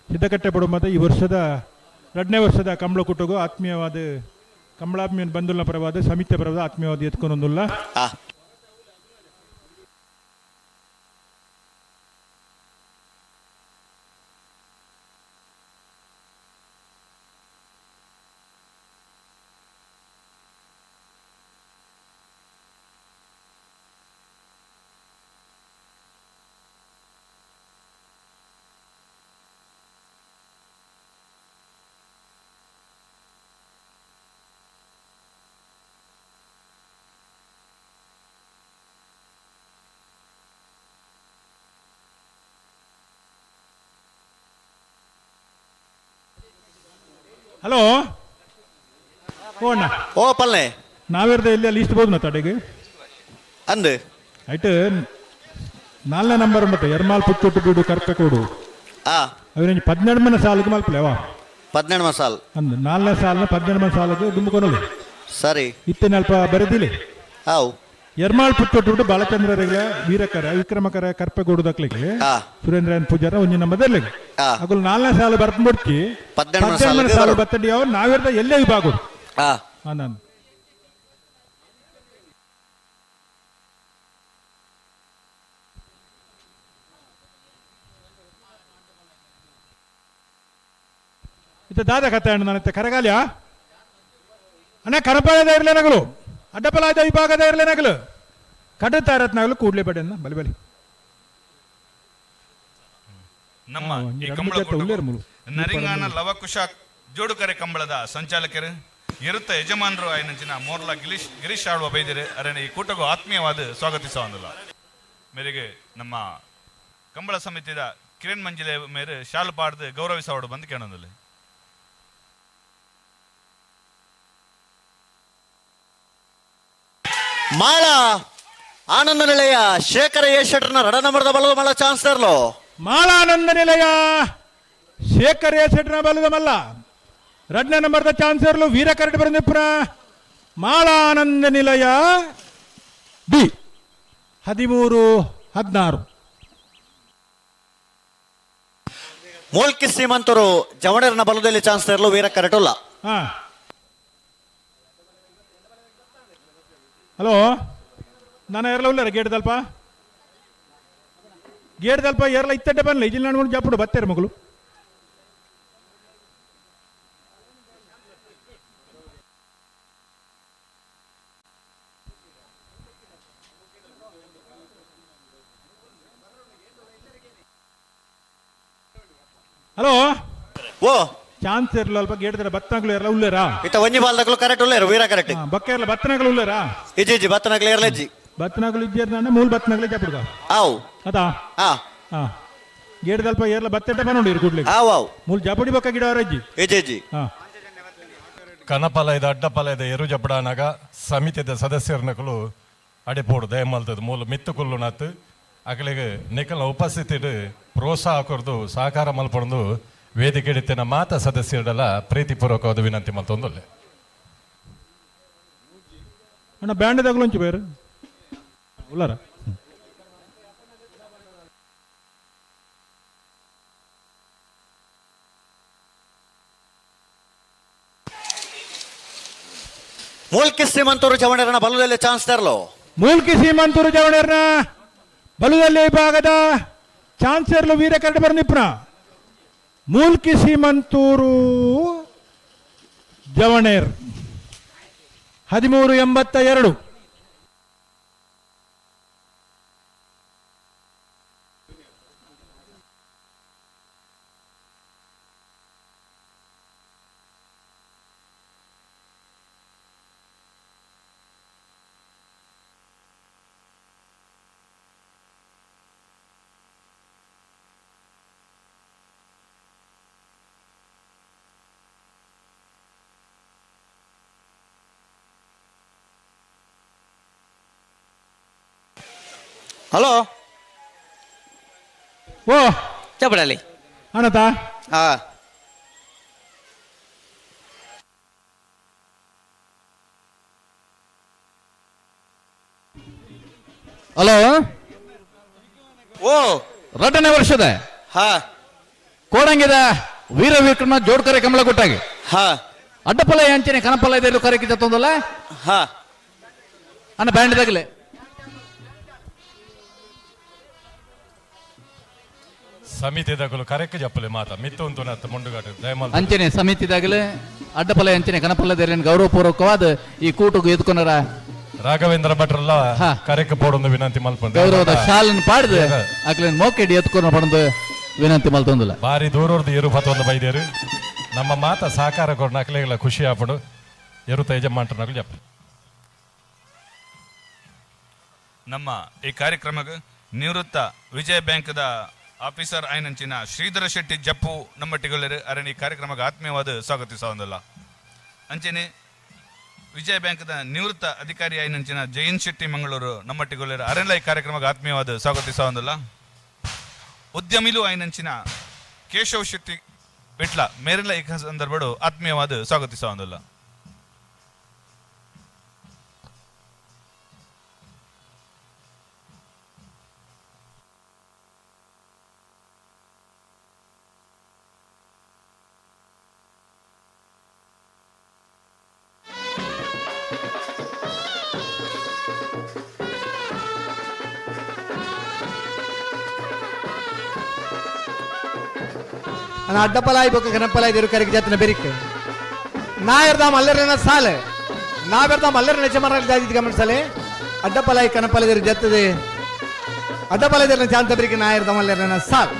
ಸಿದ್ಧಕಟ್ಟೆ ಪಡುವ ಈ ವರ್ಷದ 2ನೇ ವರ್ಷದ ಕಂಬಳ ಕೂಟಗೂ ಆತ್ಮೀಯವಾದ ಕಂಬಳಾತ್ಮೀಯ ಬಂಧುಲ ಪರವಾದ ಸಮಿತಿಯ ಪರವಾದ ಆತ್ಮೀಯವಾದ ಎತ್ಕೊಂಡೊಂದುಲ್ಲ. ಹಲೋ ಓ ಅಣ್ಣ ಓ ಪಲ್ಲೆ ನಾವೇರ್ದ ಎಲ್ಲಿ ಅಲ್ಲಿ ಇಷ್ಟು ಬೋದು ತಡೆಗೆ ಅಂದು ಆಯ್ತು 4ನೇ ನಂಬರ್ ಮತ್ತೆ ಎರ್ಮಾಲ್ ಪುತ್ತೊಟ್ಟು ಬೀಡು ಕರ್ಪೆಕೋಡು ಅವರೇನು 12 ಮನೆ ಸಾಲಿಗೆ ಮಲ್ಪಲೇವಾ 12 ಸಾಲ್ ಅಂದು 4ನೇ ಸಾಲಿನ 12 ಮನೆ ಸಾಲಿಗೆ ದುಂಬುಕೊನಲು ಸರಿ ಇತ್ತೇನೆ ಅಲ್ಪ ಬರೆದಿಲ್ಲ ಹಾವು ಎರ್ಮಾಳ್ ಪುತ್ತೊಟ್ಟು ಬಿಟ್ಟು ಬಾಲಚಂದ್ರ ರೆಗ್ಲ ವೀರಕರ ವಿಕ್ರಮಕರ ಕರ್ಪೆಗೋಡು ದಕ್ಲಿಗೆ ಸುರೇಂದ್ರ ಪೂಜಾರ ಒಂಜಿ ನಂಬರ್ ಅಗುಲ್ 4ನೇ ಸಾಲು ಬರ್ಕೊಂಡ್ಬಿಡ್ತಿ 12 ಸಾಲು ಬತ್ತಡಿ ಯಾವ ನಾವಿರ್ದ ಎಲ್ಲೇ ವಿಭಾಗ ನಾನು ಇತ್ತ ದಾದ ಕಥೆ ಅಣ್ಣ ನಾನು ಕರಗಾಲಿಯ ಅಣ್ಣ ಕರಪಾಲದ ಇರಲೇ ನಗಲು ಅಡ್ಡಪಲಾದ ವಿಭಾಗದ ಇರಲೇ ನಗಲು ಕಡುತ್ತಾರತ್ನಾಗಲು ಕೂಡಲೇ ಬೇಡ ಬಲಿ ಬಲಿ ನಮ್ಮ ಈ ಕಂಬಳ ನರಿಂಗಾನ ಲವಕುಶ ಜೋಡುಕರೆ ಕಂಬಳದ ಸಂಚಾಲಕರು ಇರುತ್ತ ಯಜಮಾನರು ಆಯ್ನಂಚಿನ ಮೋರ್ಲಾ ಗಿರೀಶ್ ಗಿರೀಶ್ ಆಳುವ ಬೈದಿರು ಅರಣ್ಯ ಈ ಕೂಟಗೂ ಆತ್ಮೀಯವಾದ ಸ್ವಾಗತಿಸುವಂದಿಲ್ಲ. ಮೇರೆಗೆ ನಮ್ಮ ಕಂಬಳ ಸಮಿತಿಯ ಕಿರಣ್ ಮಂಜಿಲೆ ಮೇರೆ ಶಾಲು ಪಾಡ್ದು ಗೌರವಿಸೋಡು ಬಂದು ಕೇಳೋದಿಲ್ಲ. ಮಾಳ ಆನಂದ ನಿಲಯ ಶೇಖರ ಎ ಶೆಟ್ಟರ್ನ ರಡ ನಂಬರ್ದ ಬಲದ ಮಲ್ಲ ಚಾನ್ಸ್ ತರಲು ಮಾಳ ಆನಂದ ನಿಲಯ ಶೇಖರ ಎ ಶೆಟ್ಟರ್ನ ಬಲದ ಮಲ್ಲ ರಡ್ನ ನಂಬರ್ದ ಚಾನ್ಸ್ ಇರಲು ವೀರ ಕರಡಿ ಬರಂದಿಪುರ ಮಾಳ ಆನಂದ ನಿಲಯ ಬಿ 13-16. ಮೂಲ್ಕಿ ಶ್ರೀಮಂತರು ಜವಣರನ ಬಲದಲ್ಲಿ ಚಾನ್ಸ್ ತರಲು ವೀರ ಕರಟುಲ್ಲ. ಹಲೋ ನಾನು ಏರ್ಲ ಉಲ್ಲಾರ ಗೇಟ್ ದಲ್ಪ ಗೇಟ್ ದಲ್ಪ ಏರ್ಲ ಇತ್ತಡ್ಡೆ ಬನ್ನಿ ಇಜಿಲ್ ನಾನು ಜಾಪುಡು ಬತ್ತೇರು ಮಗಳು. ಹಲೋ ಓ ಚಾನ್ಸ್ ಇರಲ್ಲ ಅಲ್ಪ ಗೇಟ್ ದರ ಬತ್ತನಗಳು ಇರಲ್ಲ ಉಲ್ಲೇರಾ ಇತ್ತ ಒಂಜಿ ಬಾಲ್ದಗಳು ಕರೆಕ್ಟ್ ಉಲ್ಲೇರು ವೀರ ಕರೆಕ್ಟ್ ಬಕ್ಕ ಇರಲ್ಲ ಬತ್ತನಗಳು ಉಲ್ಲೇರಾ ಇಜ್ಜಿ ಇಜ್ಜಿ ಬತ್ತನಗಳು ಇರಲ್ಲ ಇಜ್ಜಿ ಬತ್ತನಗಳು ಇಜ್ಜಿ ನಾನು ಮೂಲ ಬತ್ತನಗಳೇ ಜಾಪುಡ್ಗ ಆವು ಅದಾ ಹಾ ಹಾ ಗೇಟ್ ದಲ್ಪ ಏರ್ಲ ಬತ್ತೆಟ್ಟ ಬನ್ನೋಡಿ ಕೂಡ್ಲಿ ಆವು ಆವು ಮೂಲ ಜಾಪುಡಿ ಬಕ್ಕ ಗಿಡ ಅಜ್ಜಿ ಇಜ್ಜಿ ಇಜ್ಜಿ ಹಾ ಕನಪಲ ಇದು ಅಡ್ಡಪಲ ಇದು ಎರು ಜಪಡಾನಾಗ ಸಮಿತಿದ ಸದಸ್ಯರನಕಲು ಅಡೆಪೋಡು ದಯಮಲ್ತದ ಮೂಲ ಮಿತ್ತುಕುಲ್ಲು ನಾತು ಅಗಲಿಗೆ ನಿಕಲ ಉಪಸ್ಥಿತಿ ಪ್ರೋತ್ಸಾಹ ಕೊರ್ದು ಸಹಕಾರ ಮಲ್ಪೊಂದು ವೇದಿಕೆ ಹಿಡಿತಿನ ಮಾತ ಸದಸ್ಯರೆಲ್ಲ ಪ್ರೀತಿಪೂರ್ವಕವಾದ ವಿನಂತಿ ಮಲ್ತೊಂದುಲ್ಲೆ. ಅಣ್ಣ ಬ್ಯಾಂಡ್ ತಗೊಳಂಚು ಬೇರೆ ಉಲ್ಲಾರ. ಮೂಲ್ಕಿ ಶ್ರೀಮಂತೂರು ಜವಣರನ ಬಲದಲ್ಲಿ ಚಾನ್ಸ್ ತರಲು. ಮೂಲ್ಕಿ ಶ್ರೀಮಂತೂರು ಜವಣರನ ಬಲದಲ್ಲಿ ವಿಭಾಗದ ಚಾನ್ಸರ್ಲು ವೀರ ಕರಡು ಬರ ಮೂಲ್ಕಿ ಶ್ರೀಮಂತೂರು ಜವಣೇರ್ 13.82. ಹಲೋ ಓ ಚಪಡಲಿ ಅಣ್ಣತಾ. ಹಾ ಹಲೋ ಓ 2ನೇ ವರ್ಷದ ಹಾ ಕೋಡಂಗಿದ ವೀರ ವಿಕ್ರಮ ಜೋಡ್ಕರೆ ಕಮಲ ಕೊಟ್ಟಾಗಿ ಹಾ ಅಡ್ಡಪಲ ಅಂಚನೆ ಕನಪಲ ಇದೆ ಕರೆಕಿ ಜತ್ತೊಂದಲ್ಲ ಹಾ ಅನ್ನ ಬ್ಯಾಂಡ್ ತಗಲೆ. ಸಮಿತಿದಾಗಲು ಕರೆಕ್ ಜಪ್ಪಲೆ ಮಾತ ಮಿತ್ತು ಉಂಟು ನತ್ತ ಮುಂಡುಗಾಟ ದಯಮಾಲ್. ಅಂಚನೆ ಸಮಿತಿದಾಗಲೇ ಅಡ್ಡಪಲ ಅಂಚನೆ ಕನಪಲ್ಲದೇರಿನ ಗೌರವಪೂರ್ವಕವಾದ ಈ ಕೂಟకు ಎದ್ಕೊನರ ರಾಘವೇಂದ್ರ ಭಟ್ರಲ್ಲ ಕರೆಕ್ ಪೋಡೊಂದು ವಿನಂತಿ ಮಲ್ಪಂದು ಗೌರವದ ಶಾಲನ್ನು ಪಾಡ್ದು ಅಕ್ಲೇನ್ ಮೋಕೆಡಿ ಎತ್ಕೊನ ಪಡೊಂದು ವಿನಂತಿ ಮಲ್ತೊಂದಿಲ್ಲ. ಬಾರಿ ದೂರರ್ದು ಎರು ಪತ್ತೊಂದು ಬೈದೇರು ನಮ್ಮ ಮಾತ ಸಹಕಾರ ಕೊಡ್ನ ಅಕ್ಲೆಗಳ ಖುಷಿ ಆಪಡು ಎರು ತೇಜ ಮಾಂಟ್ರನಗಳು ಜಪ್ಪ. ನಮ್ಮ ಈ ಕಾರ್ಯಕ್ರಮಕ್ಕೆ ನಿವೃತ್ತ ವಿಜಯ ಬ್ಯಾಂಕ್ದ ಆಫೀಸರ್ ಐನಂಚಿನ ಶ್ರೀಧರ ಶೆಟ್ಟಿ ಜಪ್ಪು ನಮ್ಮಟ್ಟಿಗೊಳ್ಳರು ಅರಣಿ ಕಾರ್ಯಕ್ರಮಕ್ಕೆ ಆತ್ಮೀಯವಾದ ಸ್ವಾಗತಿಸೋದಲ್ಲ. ಅಂಚನೆ ವಿಜಯ ಬ್ಯಾಂಕ್ದ ನಿವೃತ್ತ ಅಧಿಕಾರಿ ಐನಂಚಿನ ಜಯಂತ್ ಶೆಟ್ಟಿ ಮಂಗಳೂರು ನಮ್ಮಟ್ಟಿಗೊಳ್ಳರು ಅರಣ್ಯ ಈ ಕಾರ್ಯಕ್ರಮಕ್ಕೆ ಆತ್ಮೀಯವಾದ ಸ್ವಾಗತಿಸೋದಲ್ಲ. ಉದ್ಯಮಿಲು ಐನಂಚಿನ ಕೇಶವ್ ಶೆಟ್ಟಿ ವಿಟ್ಲ ಮೇರೆಲ್ಲ ಈ ಸಂದರ್ಭಡು ಆತ್ಮೀಯವಾದ ಸ್ವಾಗತಿಸೋದಲ್ಲ. ನಾನು ಅಡ್ಡಪಲಾಯಿ ಬೊಕ್ಕ ಕನಪಲಾಯಿ ದೇರು ಕರೆಗೆ ಜಾತನ ಬೆರಿಕ್ ನಾಯರ್ದ ಮಲ್ಲರನ ಸಾಲೆ ನಾವೆರ್ದ ಮಲ್ಲರ ನೆಚಮರ ಜಾತಿ ಗಮನಿಸಲೆ ಅಡ್ಡಪಲಾಯಿ ಕನಪಲ ದೇರು ಜತ್ತದೆ ಅಡ್ಡಪಲಾಯಿ ದೇರನ ಚಾಂತ ಬೆರಿಕ್ ನಾಯರ್ದ ಮಲ್ಲರನ ಸಾಲ್.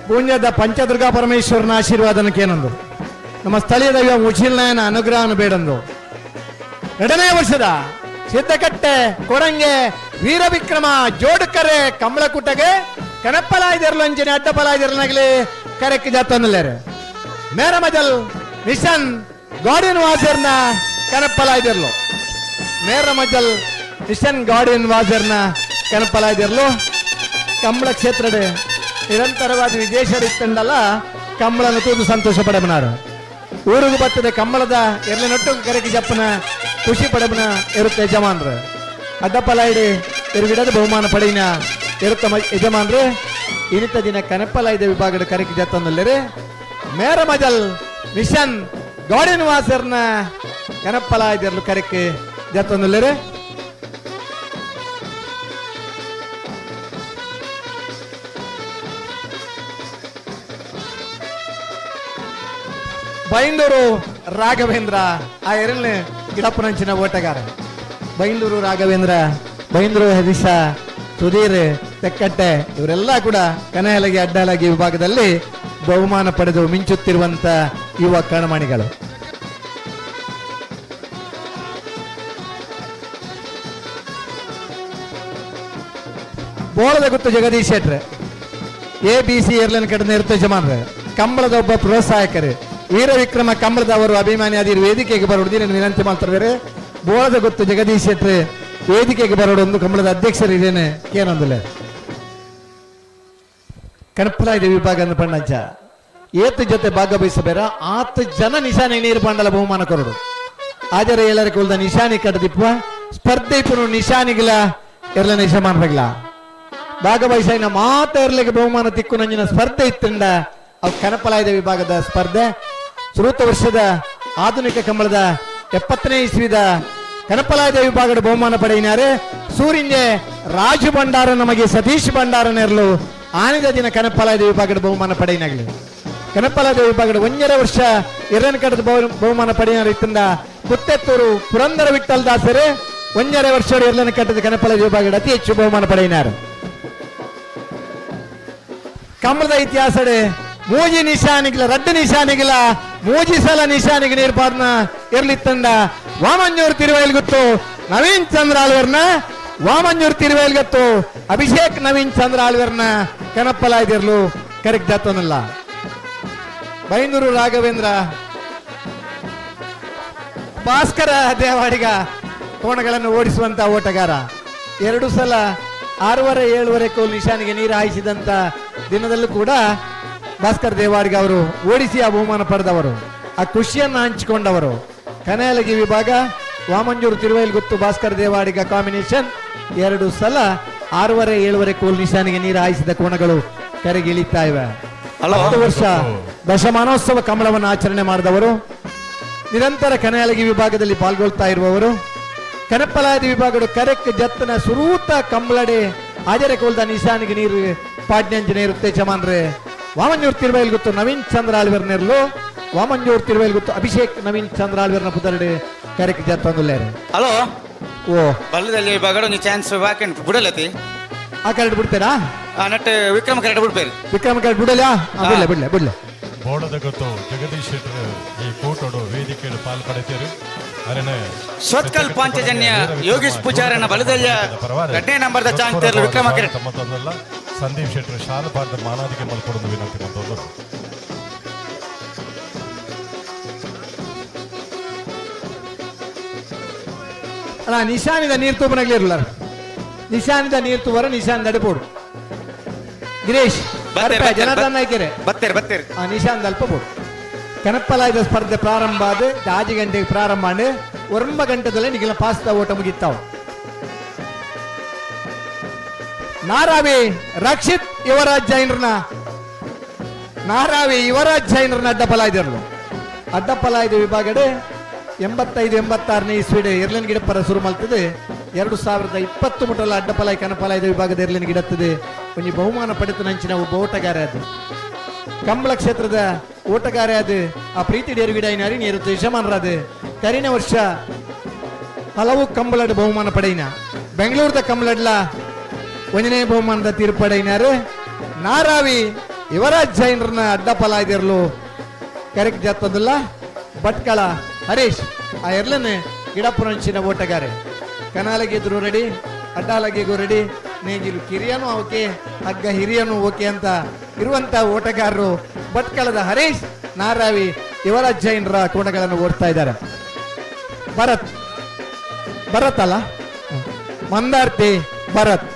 ಪೂಣ್ಯದ ಪಂಚದುರ್ಗಾ ಪರಮೇಶ್ವರನ ಆಶೀರ್ವಾದನಕ್ಕೇನೊಂದು ನಮ್ಮ ಸ್ಥಳೀಯ ದೈವ ಮುಚಿಲ್ನಾಯನ ಅನುಗ್ರಹನ ಬೇಡಂದು. 2ನೇ ವರ್ಷದ ಸಿದ್ದಕಟ್ಟೆ ಕೊರಂಗೆ ವೀರವಿಕ್ರಮ ಜೋಡುಕರೆ ಕಮಲಕುಟಗೆ ಕನಪ್ಪಲಾಯ್ದರ್ಲು ಅಂಚನೆ ಅಡ್ಡಪಲಾಯ್ದರ್ಲನಾಗಲಿ ಕರೆಕ್ ಜಾತನ್ನುಲ್ಲೇರು ಮೇರಮಜಲ್ ಮಿಷನ್ ಗಾರ್ಡಿಯನ್ ವಾಸರ್ನ ಕನಪ್ಪಲಾಯ್ದರ್ಲು ಮೇರಮಜಲ್ ಮಿಷನ್ ಗಾರ್ಡಿಯನ್ ವಾಸರ್ನ ಕನಪ್ಪಲಾಯ್ದರ್ಲು ಕಮಲ ಕ್ಷೇತ್ರದ ನಿರಂತರವಾದ ವಿದೇಶರಿತ್ತಂಡಲ್ಲ ಕಮ್ಮಳನ್ನು ತೂದು ಸಂತೋಷ ಪಡೆಮನಾರು ಊರುಗು ಬತ್ತದೆ ಕಮ್ಮಳದ ಎರ್ಲೆ ನೊಟ್ಟು ಕರೆಕಿ ಜಪ್ಪನ ಖುಷಿ ಪಡೆಮನ ಇರುತ್ತೆ ಯಜಮಾನ್ರು ಅಡ್ಡಪಲಾಯಿಡಿ ತಿರುಗಿಡದ ಬಹುಮಾನ ಪಡೆಯಿನ ಇರುತ್ತ ಯಜಮಾನ್ರು. ಇನಿತ ದಿನ ಕನಪಲಾಯ್ದ ವಿಭಾಗದ ಕರೆಕ್ ಜತ್ತೊಂದುಲ್ಲೆರ್. ಮೇರಮಜಲ್ ಮಿಷನ್ ಗಾರ್ಡನ್ ವಾಸರ್ನ ಕನಪಲಾಯ್ದರ್ಲು ಕರೆಕ್ ಜತ್ತೊಂದುಲ್ಲೆರ್. ಬೈಂದೂರು ರಾಘವೇಂದ್ರ ಆ ಎರಡನೇ ಗಿಡಪ್ಪನಂಚಿನ ಓಟಗಾರ. ಬೈಂದೂರು ರಾಘವೇಂದ್ರ, ಬೈಂದೂರು ಹರೀಶ, ಸುಧೀರ್ ತೆಕ್ಕಟ್ಟೆ ಇವರೆಲ್ಲ ಕೂಡ ಕನೆಹಲಗಿ ಅಡ್ಡಹಲಗಿ ವಿಭಾಗದಲ್ಲಿ ಬಹುಮಾನ ಪಡೆದು ಮಿಂಚುತ್ತಿರುವಂತ ಯುವ ಕಣಮಣಿಗಳು. ಬೋಳದ Guttu Jagadish Shettar, A B C airline ಕಡೆ ಇರುತ್ತೆ ಯಜಮಾನ್ರೆ, ಕಂಬಳದ ಒಬ್ಬ ಪ್ರೋತ್ಸಾಹಕರು, ವೀರ ವಿಕ್ರಮ ಕಂಬಳದವರು ಅಭಿಮಾನಿ ಅದಿರು ವೇದಿಕೆಗೆ ಬರೋದು ನಾನು ವಿನಂತಿ ಮಾಡ್ತಾರೆ. ಬೋಳದ ಗೊತ್ತು ಜಗದೀಶ್ ಶೆಟ್ರೆ ವೇದಿಕೆಗೆ ಬರೋಡು ಒಂದು ಕಂಬಳದ ಅಧ್ಯಕ್ಷರು ಇದೇನೆ ಏನೊಂದಿಲ್ಲ. ಕಣಪಲಾಯ್ದ ವಿಭಾಗ ಅಂದ್ರೆ ಪಣ್ಣಂಚ ಏತು ಜೊತೆ ಭಾಗವಹಿಸಬೇರ ಆತು ಜನ ನಿಶಾನೆ ನೀರು ಪಾಂಡಲ ಬಹುಮಾನ ಕೊರಡು. ಆಜರ ಏಳರ ಕುಲ್ದ ನಿಶಾನಿ ಕಡದಿಪ್ಪ ಸ್ಪರ್ಧೆ ಇಪ್ಪನು ನಿಶಾನಿಗಿಲ ಎರಲ ನಿಶಾ ಮಾಡ್ಬೇಕಲ್ಲ ಭಾಗವಹಿಸ ಮಾತ ಎರ್ಲಿಗೆ ಬಹುಮಾನ ತಿಕ್ಕು ನಂಜಿನ ಸ್ಪರ್ಧೆ ಇತ್ತಿಂದ ಅವು ಕನಪಲಾಯ್ದ ವಿಭಾಗದ ಸ್ಪರ್ಧೆ. ಸುರೂತ ವರ್ಷದ ಆಧುನಿಕ ಕಂಬಳದ 70ನೇ ಇಸ್ವಿದ ಕನಪಲಾಯ್ದ ವಿಭಾಗದ ಬಹುಮಾನ ಪಡೆಯಿನಾರೆ ಸೂರಿಂಜೆ ರಾಜು ಭಂಡಾರ ನಮಗೆ ಸತೀಶ್ ಭಂಡಾರನೆರ್ಲು ಆನಿದ ದಿನ ಕನಪಲಾಯ್ದ ವಿಭಾಗದ ಬಹುಮಾನ ಪಡೆಯಿನಾಗಲಿ. ಕನಪಲಾಯ್ದ ವಿಭಾಗದ 1.5 ವರ್ಷ ಎರಡನೇ ಕಡದ ಬಹುಮಾನ ಪಡೆಯಿನಾರ ಇತ್ತಿಂದ ಕುತ್ತೆತ್ತೂರು ಪುರಂದರ ವಿಠಲ್ ದಾಸರೇ 1.5 ವರ್ಷ ಎರಡನೇ ಕಟ್ಟದ ಕನಪಲಾಯ್ದ ವಿಭಾಗದ ಅತಿ ಹೆಚ್ಚು ಬಹುಮಾನ ಪಡೆಯಿನಾರು. ಕಂಬಳದ ಇತಿಹಾಸಡೆ ಮೂಜಿ ನಿಶಾನಿಗಿಲ್ಲ ರಡ್ಡು ನಿಶಾನಿಗಿಲ್ಲ ಮೂಜಿ ಸಲ ನಿಶಾನಿಗೆ ನೀರ್ಪಾಡ್ನ ಇರ್ಲಿತ್ತಂಡ ವಾಮಂಜೂರು ತಿರುವೈಲ್ಗುತ್ತು ನವೀನ್ ಚಂದ್ರ ಆಳ್ವರ್ನ, ವಾಮಂಜೂರು ತಿರುವೈಲ್ಗತ್ತು ಅಭಿಷೇಕ್ ನವೀನ್ ಚಂದ್ರ ಆಳ್ವರ್ನ ಕನಪ್ಪಲಾಯ್ದಿರ್ಲು ಕರೆಕ್ಟ್ ಜಾತನಲ್ಲ. ಬೈಂದೂರು ರಾಘವೇಂದ್ರ ಭಾಸ್ಕರ ದೇವಾಡಿಗ ಕೋಣಗಳನ್ನು ಓಡಿಸುವಂತ ಓಟಗಾರ. 2 ಸಲ 6.5 7.5 ಕೋಲ್ ನಿಶಾನಿಗೆ ನೀರು ಹಾಯಿಸಿದಂತ ದಿನದಲ್ಲೂ ಕೂಡ ಭಾಸ್ಕರ್ ದೇವಾಡಿಗ ಅವರು ಓಡಿಸಿ ಆ ಬಹುಮಾನ ಪಡೆದವರು, ಆ ಖುಷಿಯನ್ನು ಹಂಚಿಕೊಂಡವರು. ಕನೆಯಲಗಿ ವಿಭಾಗ ವಾಮಂಜೂರು ತಿರುವೈಲ್ಗುತ್ತು ಭಾಸ್ಕರ್ ದೇವಾಡಿಗ ಕಾಂಬಿನೇಷನ್ 2 ಸಲ 6.5 7.5 ಕೋಲ್ ನಿಶಾನಿಗೆ ನೀರು ಹಾಯಿಸಿದ ಕೋಣಗಳು ಕರೆಗಿಳಿತಾ ಇವೆ. 10 ವರ್ಷ ದಶಮಾನೋತ್ಸವ ಕಮಲವನ್ನು ಆಚರಣೆ ಮಾಡಿದವರು, ನಿರಂತರ ಕನೆಯಲಗಿ ವಿಭಾಗದಲ್ಲಿ ಪಾಲ್ಗೊಳ್ತಾ ಇರುವವರು. ಕನಪಲಾದಿ ವಿಭಾಗದ ಕರೆಕ್ ಜತ್ತನ ಸುರೂತ ಕಂಬಳಡೆ ಆಜರೆ ಕೋಲ್ದ ನಿಶಾನಿಗೆ ನೀರು ಪಾಡ್ಯಂಜನೆ ಇರುತ್ತೆ ಚಮಾನ್ರೆ. ವಾಮಂಜೂರು ತಿರುವೈಲ್ಗುತ್ತು ನವೀನ್ ಚಂದ್ರ ಆಳ್ವೆರ್ನೆರ್ಲು, ವಾಮಂಜೂರು ತಿರುವೈಲ್ಗುತ್ತು ಅಭಿಷೇಕ್ ನವೀನ್ ಚಂದ್ರ ಆಳ್ವೆರ್ನ ಪುದರಡೆ ಕರೆಕ್ ಜತ್ತೊಂದುಲ್ಲೇರು. ಹಲೋ ಓ ಬಲ್ಲದಲ್ಲಿ ವಿಭಾಗದ ಒಂದು ಚಾನ್ಸ್ ಬಾಕಿ ಬಿಡಲತಿ ಆ ಕರೆಕ್ಟ್ ಬಿಡ್ತೀರಾ? ನಟ್ ವಿಕ್ರಮ ಕರೆಕ್ಟ್ ಬಿಡ್ಬೇರಿ. ವಿಕ್ರಮ ಕರೆಕ್ಟ್ ಬಿಡಲ? ಬಿಡ್ಲೆ ಬಿಡ್ಲೆ ಬಿಡ್ಲೆ. ಬೋಳದ ಗೊತ್ತು ಜಗದೀಶ್ ಶೆಟ್ಟರ್ ಈ ಕೂಟೋಡು ವೇದಿಕೆಯಲ್ಲಿ ಪಾಲ್ ಪಡೆತೀರಿ. ಸ್ವತ್ಕಲ್ ಪಾಂಚಜನ್ಯ ಯೋಗೇಶ್ ಪೂಜಾರನ ಬಲದಲ್ಯ ಎರಡನೇ ನಂಬರ್ದ ಚಾನ್ಸ್ ವಿಕ್ರಮ ಕರೆಕ್ಟ್. ತಮ್ಮ ಸಂದೀಪ್ ಶೆಟ್ಟರ್ ಶಾಲಪಾದ ಮಾನಾದಿಗೆ ಮಲ್ಕೊಡೋದು ವಿನಂತಿ ಮತ್ತೊಂದು. ಅಲ್ಲ ನಿಶಾನಿದ ನೀರು ತೂಪನಾಗ್ಲಿರಲ್ಲ, ನಿಶಾನಿದ ನೀರು ತೂವರ ನಿಶಾನ್ ದಡಪೋಡು. ಗಿರೀಶ್ ಜನಾರ್ದನ್ ನಾಯ್ಕೆರೆ ಬತ್ತೇರಿ ಬತ್ತೇರಿ ಆ ನಿಶಾನ್ ಅಲ್ಪ ಬೋಡು. ಕನಪ್ಪಲಾಯ್ದ ಸ್ಪರ್ಧೆ ಪ್ರಾರಂಭ ಆದ 5 ಗಂಟೆಗೆ ಪ್ರಾರಂಭ ಮಾಡಿ 9 ಗಂಟೆದಲ್ಲೇ ನಿಗಿಲ ಪಾಸ್ತಾ ಓಟ ಮುಗಿತಾವ. ನಾರಾವಿ ರಕ್ಷಿತ್ ಯುವರಾಜ್ ಜೈನರನ್ನ, ನಾರಾವಿ ಯುವರಾಜ್ ಜೈನರನ್ನ ಅಡ್ಡಪಲಾಯ್ದಿರಲು. ಅಡ್ಡಪಲಾಯ್ದ ವಿಭಾಗಡೆ 85 86ನೇ ಇಸ್ವಿಡೆ ಎರ್ಲಿನ್ ಗಿಡಪ್ಪರ ಶುರು ಮಾಡ್ತದೆ. 2020 ಮುಟಲ ಅಡ್ಡಪಲಾಯ್ ಕನಪಲಾಯ್ದ ವಿಭಾಗದ ಎರ್ಲಿನ್ ಗಿಡತ್ತದೆ ಒಂಜಿ ಬಹುಮಾನ ಪಡೆತ ನಂಚಿನ ಒಬ್ಬ ಓಟಗಾರ ಅದು ಕಂಬಳ ಕ್ಷೇತ್ರದ ಓಟಗಾರ ಅದು ಆ ಪ್ರೀತಿ ಡೇರುಗಿಡ ನೀರು ಯಜಮಾನರಾದ ಕರಿನ ವರ್ಷ ಹಲವು ಕಂಬಳಡ್ ಬಹುಮಾನ ಪಡೆಯಿನ ಬೆಂಗಳೂರದ ಕಂಬಳಡ್ಲ ಒಂದನೇ ಬಹುಮಾನದ ತೀರ್ಪು ಪಡೆಯಿನಾರು ನಾರಾವಿ ಯುವರಾಜ್ ಜೈನರನ್ನ ಅಡ್ಡಪಲಾಯ್ದಿರಲು ಕರೆಕ್ಟ್ ಜಾತದಲ್ಲ ಭಟ್ಕಳ ಹರೀಶ್ ಆ ಎರ್ಲನೆ ಗಿಡಪುರಂಚಿನ ಓಟಗಾರೆ ಕನಾಲಗಿದ್ರು ರೆಡಿ ಅಡ್ಡಾಲಗಿಗೂ ರೆಡಿ ನೇಗಿಲು ಕಿರಿಯನು ಓಕೆ ಹಗ್ಗ ಹಿರಿಯನು ಓಕೆ ಅಂತ ಇರುವಂತ ಓಟಗಾರರು ಭಟ್ಕಳದ ಹರೀಶ್ ನಾರಾವಿ ಯುವರಾಜ್ ಜೈನರ ಕೋಣಗಳನ್ನು ಓಡ್ತಾ ಇದ್ದಾರೆ. ಭರತ್ ಭರತ್ ಅಲ್ಲ ಮಂದಾರ್ತಿ ಭರತ್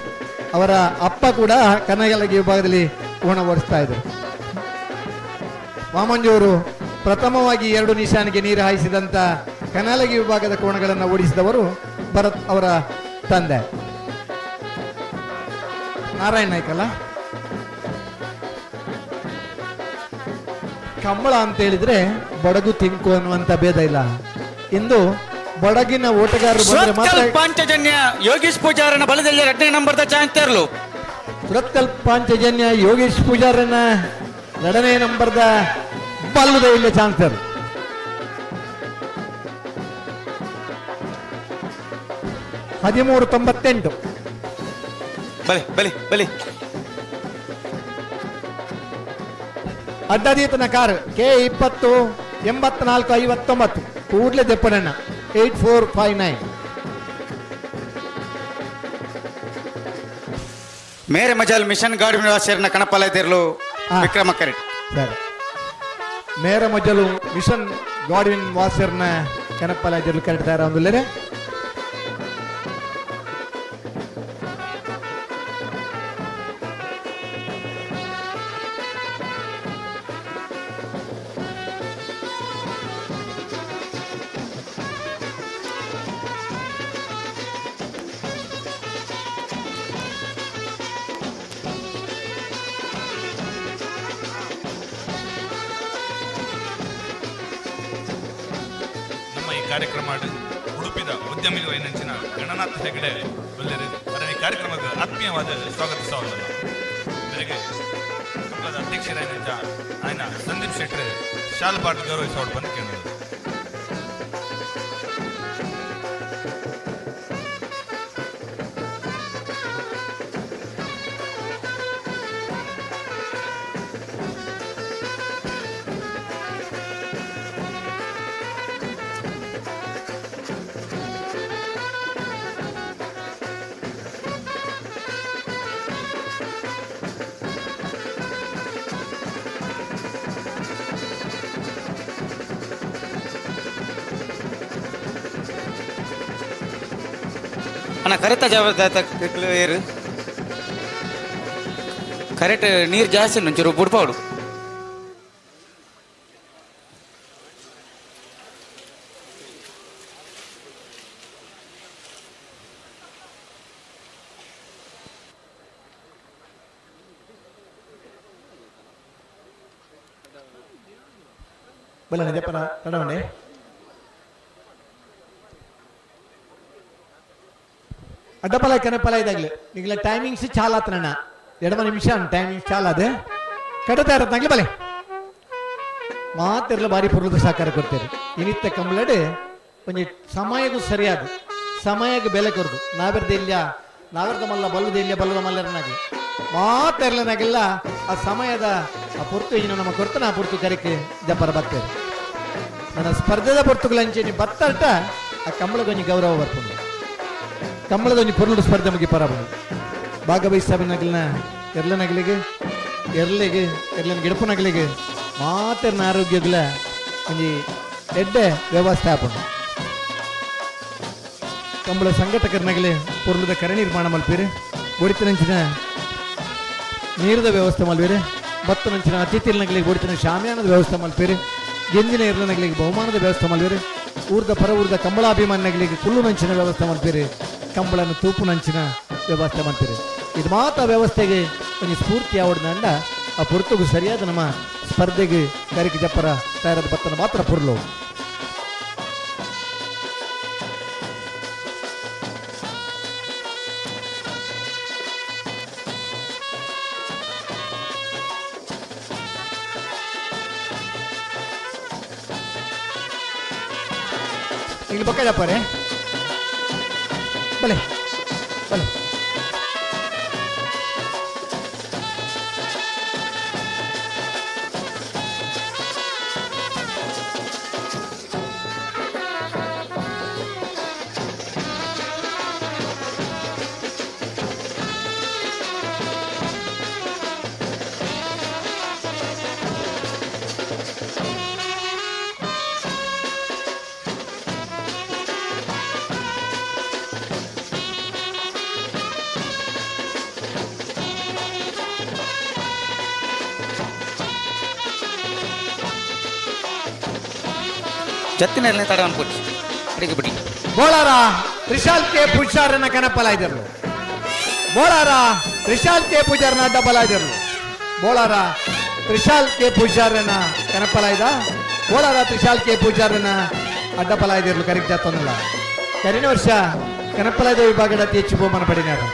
ಅವರ ಅಪ್ಪ ಕೂಡ ಕನಗಲಗಿ ವಿಭಾಗದಲ್ಲಿ ಕೋಣ ಓಡಿಸ್ತಾ ಇದ್ರು. ವಾಮಂಜೂರು ಪ್ರಥಮವಾಗಿ 2 ನಿಶಾನಿಗೆ ನೀರು ಹಾಯಿಸಿದಂತ ಕನಾಲಗಿ ವಿಭಾಗದ ಕೋಣಗಳನ್ನು ಓಡಿಸಿದವರು ಭರತ್ ಅವರ ತಂದೆ ನಾರಾಯಣ ನಾಯ್ಕ ಅಲ್ಲ. ಕಂಬಳ ಅಂತ ಹೇಳಿದ್ರೆ ಬಡಗು ತಿಂಕು ಅನ್ನುವಂತ ಭೇದ ಇಲ್ಲ. ಇಂದು ಬಡಗಿನ ಓಟಗಾರರು ಬಂದ್ರೆ ಮಾತ್ರ ಸುರತ್ಕಲ್ ಪಾಂಚಜನ್ಯ ಯೋಗೀಶ್ ಪೂಜಾರನ ಬಲದಲ್ಲಿ ಎರಡನೇ ನಂಬರ್ದ ಚಾನ್ಸ್. ಸುರತ್ಕಲ್ ಪಾಂಚಜನ್ಯ ಯೋಗೇಶ್ ಪೂಜಾರನ ಎರಡನೇ ನಂಬರ್ದ ಬಲ್ಲದ ಇಲ್ಲ ಚಾನ್ಸರ್. 13.98. ಬಲಿ ಬಲಿ ಬಲಿ. ಅಡ್ಡದೀತನ ಕಾರ್ ಕೆ 20 84 59 ಕೂಡ್ಲೆ ದೆಪ್ಪನಣ್ಣ 8459. ಮೇರೆ ಮಜಾಲ್ ಮಿಷನ್ ಗಾರ್ಡ್ ಸೇರಿನ ಕಣಪಾಲ ಇದ್ದಿರಲು ವಿಕ್ರಮ ಕರೆಟ್. ಸರಿ, ಮೇರ ಮಜಲು ಮಿಷನ್ ಗಾರ್ಡ್ವಿನ್ ವಾಸರ್ನ ಕಣಪಾಲ ಇದ್ದಿರಲು ಕರೆಕ್ಟ್ ತಯಾರ. ನಮ್ಮ ಈ ಕಾರ್ಯಕ್ರಮ ಉಡುಪಿದ ಉದ್ಯಮಿ ಏನಂಚಿನ ಗಣನಾಥ ಹೆಗಡೆ ಬಲ್ಲೆರೆ ಅದರ ಈ ಕಾರ್ಯಕ್ರಮಕ್ಕೆ ಆತ್ಮೀಯವಾದ ಸ್ವಾಗತ ಸ್ವಾಗತ. ಬೆಳಗ್ಗೆ ಸಂಘದ ಅಧ್ಯಕ್ಷರಾದ ఆయన ಸಂದೀಪ್ ಶೆಟ್ಟರ್ ಶಾಲ್ ಪಾಟ್ ಗೌರವಿಸೋಡು ಬಂದು ಕೇಳಿದರು. ಅಣ್ಣ ಕರೆತ ಜವಾಬ್ದಾರಿ ಏರು ಕರೆಕ್ಟ್ ನೀರು ಜಾಸ್ತಿ ಒಂಚೂರು ಬುಡ್ಪಾಡು. ಬಲ್ಲ ಜಪ್ಪನ ತಡವಣೆ ಅಡ್ಡಪಲ ಕೆನಪಲ ಇದಾಗ್ಲಿ ನಿಗ್ಲ ಟೈಮಿಂಗ್ಸ್ ಚಾಲಾತನಣ್ಣ ಎಡಮ ನಿಮಿಷ ಟೈಮಿಂಗ್ಸ್ ಚಾಲಾದೆ ಕಡತ ಇರತ್ತಾಗ್ಲಿ ಬಲೆ ಮಾತಿರ್ಲ ಬಾರಿ ಪುರ್ಲದ ಸಹಕಾರ ಕೊಡ್ತೀರಿ. ಇನಿತ್ತ ಕಂಬಳಡೆ ಒಂಜಿ ಸಮಯಕ್ಕೂ ಸರಿಯಾದ ಸಮಯಕ್ಕೆ ಬೆಲೆ ಕೊರದು ನಾವೆರ್ದ ಇಲ್ಲ ನಾವೆರ್ದ ಮಲ್ಲ ಬಲ್ಲದ ಇಲ್ಲ ಬಲ್ಲದ ಮಲ್ಲರನಾಗಿ ಮಾತಿರ್ಲನಾಗೆಲ್ಲ ಆ ಸಮಯದ ಆ ಪೊರ್ತು ಇನ್ನು ನಮ್ಮ ಕೊರ್ತನ ಆ ಪೊರ್ತು ಕರೆಕೆ ಜಪ್ಪರ ಬರ್ತೇವೆ. ನನ್ನ ಸ್ಪರ್ಧೆದ ಪೊರ್ತುಗಳಂಚೆ ಬತ್ತಟ ಆ ಕಂಬಳಗೊಂಜಿ ಗೌರವ ಬರ್ತದೆ. ಕಂಬಳದ ಒಂಜಿ ಪೊರ್ಲುಡು ಸ್ಪರ್ಧೆ ಮುಗಿ ಪರಬಂದು ಭಾಗವಹಿಸಬನಗಲಿನ ಎರ್ಲನಗಲಿಗೆ ಎರ್ಲೆಗೆ ಎರ್ಲನ ಗಿಡಪುನಗಲಿಗೆ ಮಾತೆರ್ನ ಆರೋಗ್ಯಗಳ ಒಂಜಿ ಎಡ್ಡೆ ವ್ಯವಸ್ಥೆ ಆಪುಂಡು. ಕಂಬಳ ಸಂಘಟಕರನಗಲೆ ಪೊರ್ಲುದ ಕರೆ ನಿರ್ಮಾಣ ಮಲ್ಪೀರಿ, ಒಡಿತನಂಚಿನ ನೀರದ ವ್ಯವಸ್ಥೆ ಮಲ್ಪೀರಿ, ಬತ್ತನಂಚಿನ ಅತಿಥಿನಗಲಿಗೆ ಒಡಿತನ ಶಾಮಿಯಾನದ ವ್ಯವಸ್ಥೆ ಮಲ್ಪೀರಿ, ಗೆಂಜಿನ ಎರ್ಲನಗಲಿಗೆ ಬಹುಮಾನದ ವ್ಯವಸ್ಥೆ ಮಲ್ಪೀರಿ, ಊರ್ದ ಪರ ಊರ್ದ ಕಂಬಳಾಭಿಮಾನಿಗಳಿಗೆ ಕುಳ್ಳುನಂಚಿನ ವ್ಯವಸ್ಥೆ ಮಲ್ಪೀರಿ, ಕಂಬಳನ ತೂಪುನಂಚಿನ ವ್ಯವಸ್ಥೆ ಮಾಡ್ತೀರಿ. ಇದು ಮಾತ್ರ ವ್ಯವಸ್ಥೆಗೆ ಒಂದು ಸ್ಫೂರ್ತಿ ಆವಡ್ದಂಡ ಆ ಪೊರ್ತುಗು ಸರಿಯಾದ ನಮ್ಮ ಸ್ಪರ್ಧೆಗೆ ಕರಿಕೆ ಜಪ್ಪರ ತಯಾರಾದ ಬತ್ತನ ಮಾತ್ರ ಪುರ್ಲು. ಇಲ್ಲಿ ಬಕ್ಕ ಜಪ್ಪರೆ ಬಲೆ ಬಲೆ ಜತ್ತಿನಲ್ಲಿ ತಡ ಅನ್ಕೊಚ್ಚಿ ಅಡಿಗೆ ಬಿಡಿ. ಬೋಳಾರ ತ್ರಿಶಾಲ್ ಕೆ ಪೂಜಾರನ ಕನಪಲ ಇದ್ದರು. ಬೋಳಾರ ತ್ರಿಶಾಲ್ ಕೆ ಪೂಜಾರನ ಅಡ್ಡಬಲ ಇದ್ದರು. ಬೋಳಾರ ತ್ರಿಶಾಲ್ ಕೆ ಪೂಜಾರನ ಕನಪಲಾಯ್ದ. ಬೋಳಾರ ತ್ರಿಶಾಲ್ ಕೆ ಪೂಜಾರನ ಅಡ್ಡಪಲಾಯ್ದಿರಲು ಕರೆಕ್ಟ್ ಜಾತೊಂದಿಲ್ಲ. ಕರಿನ ವರ್ಷ ಕನಪಲಾಯ್ದ ವಿಭಾಗದ ಅತಿ ಹೆಚ್ಚು ಬಹುಮಾನ ಪಡೆಯಿನಾರು.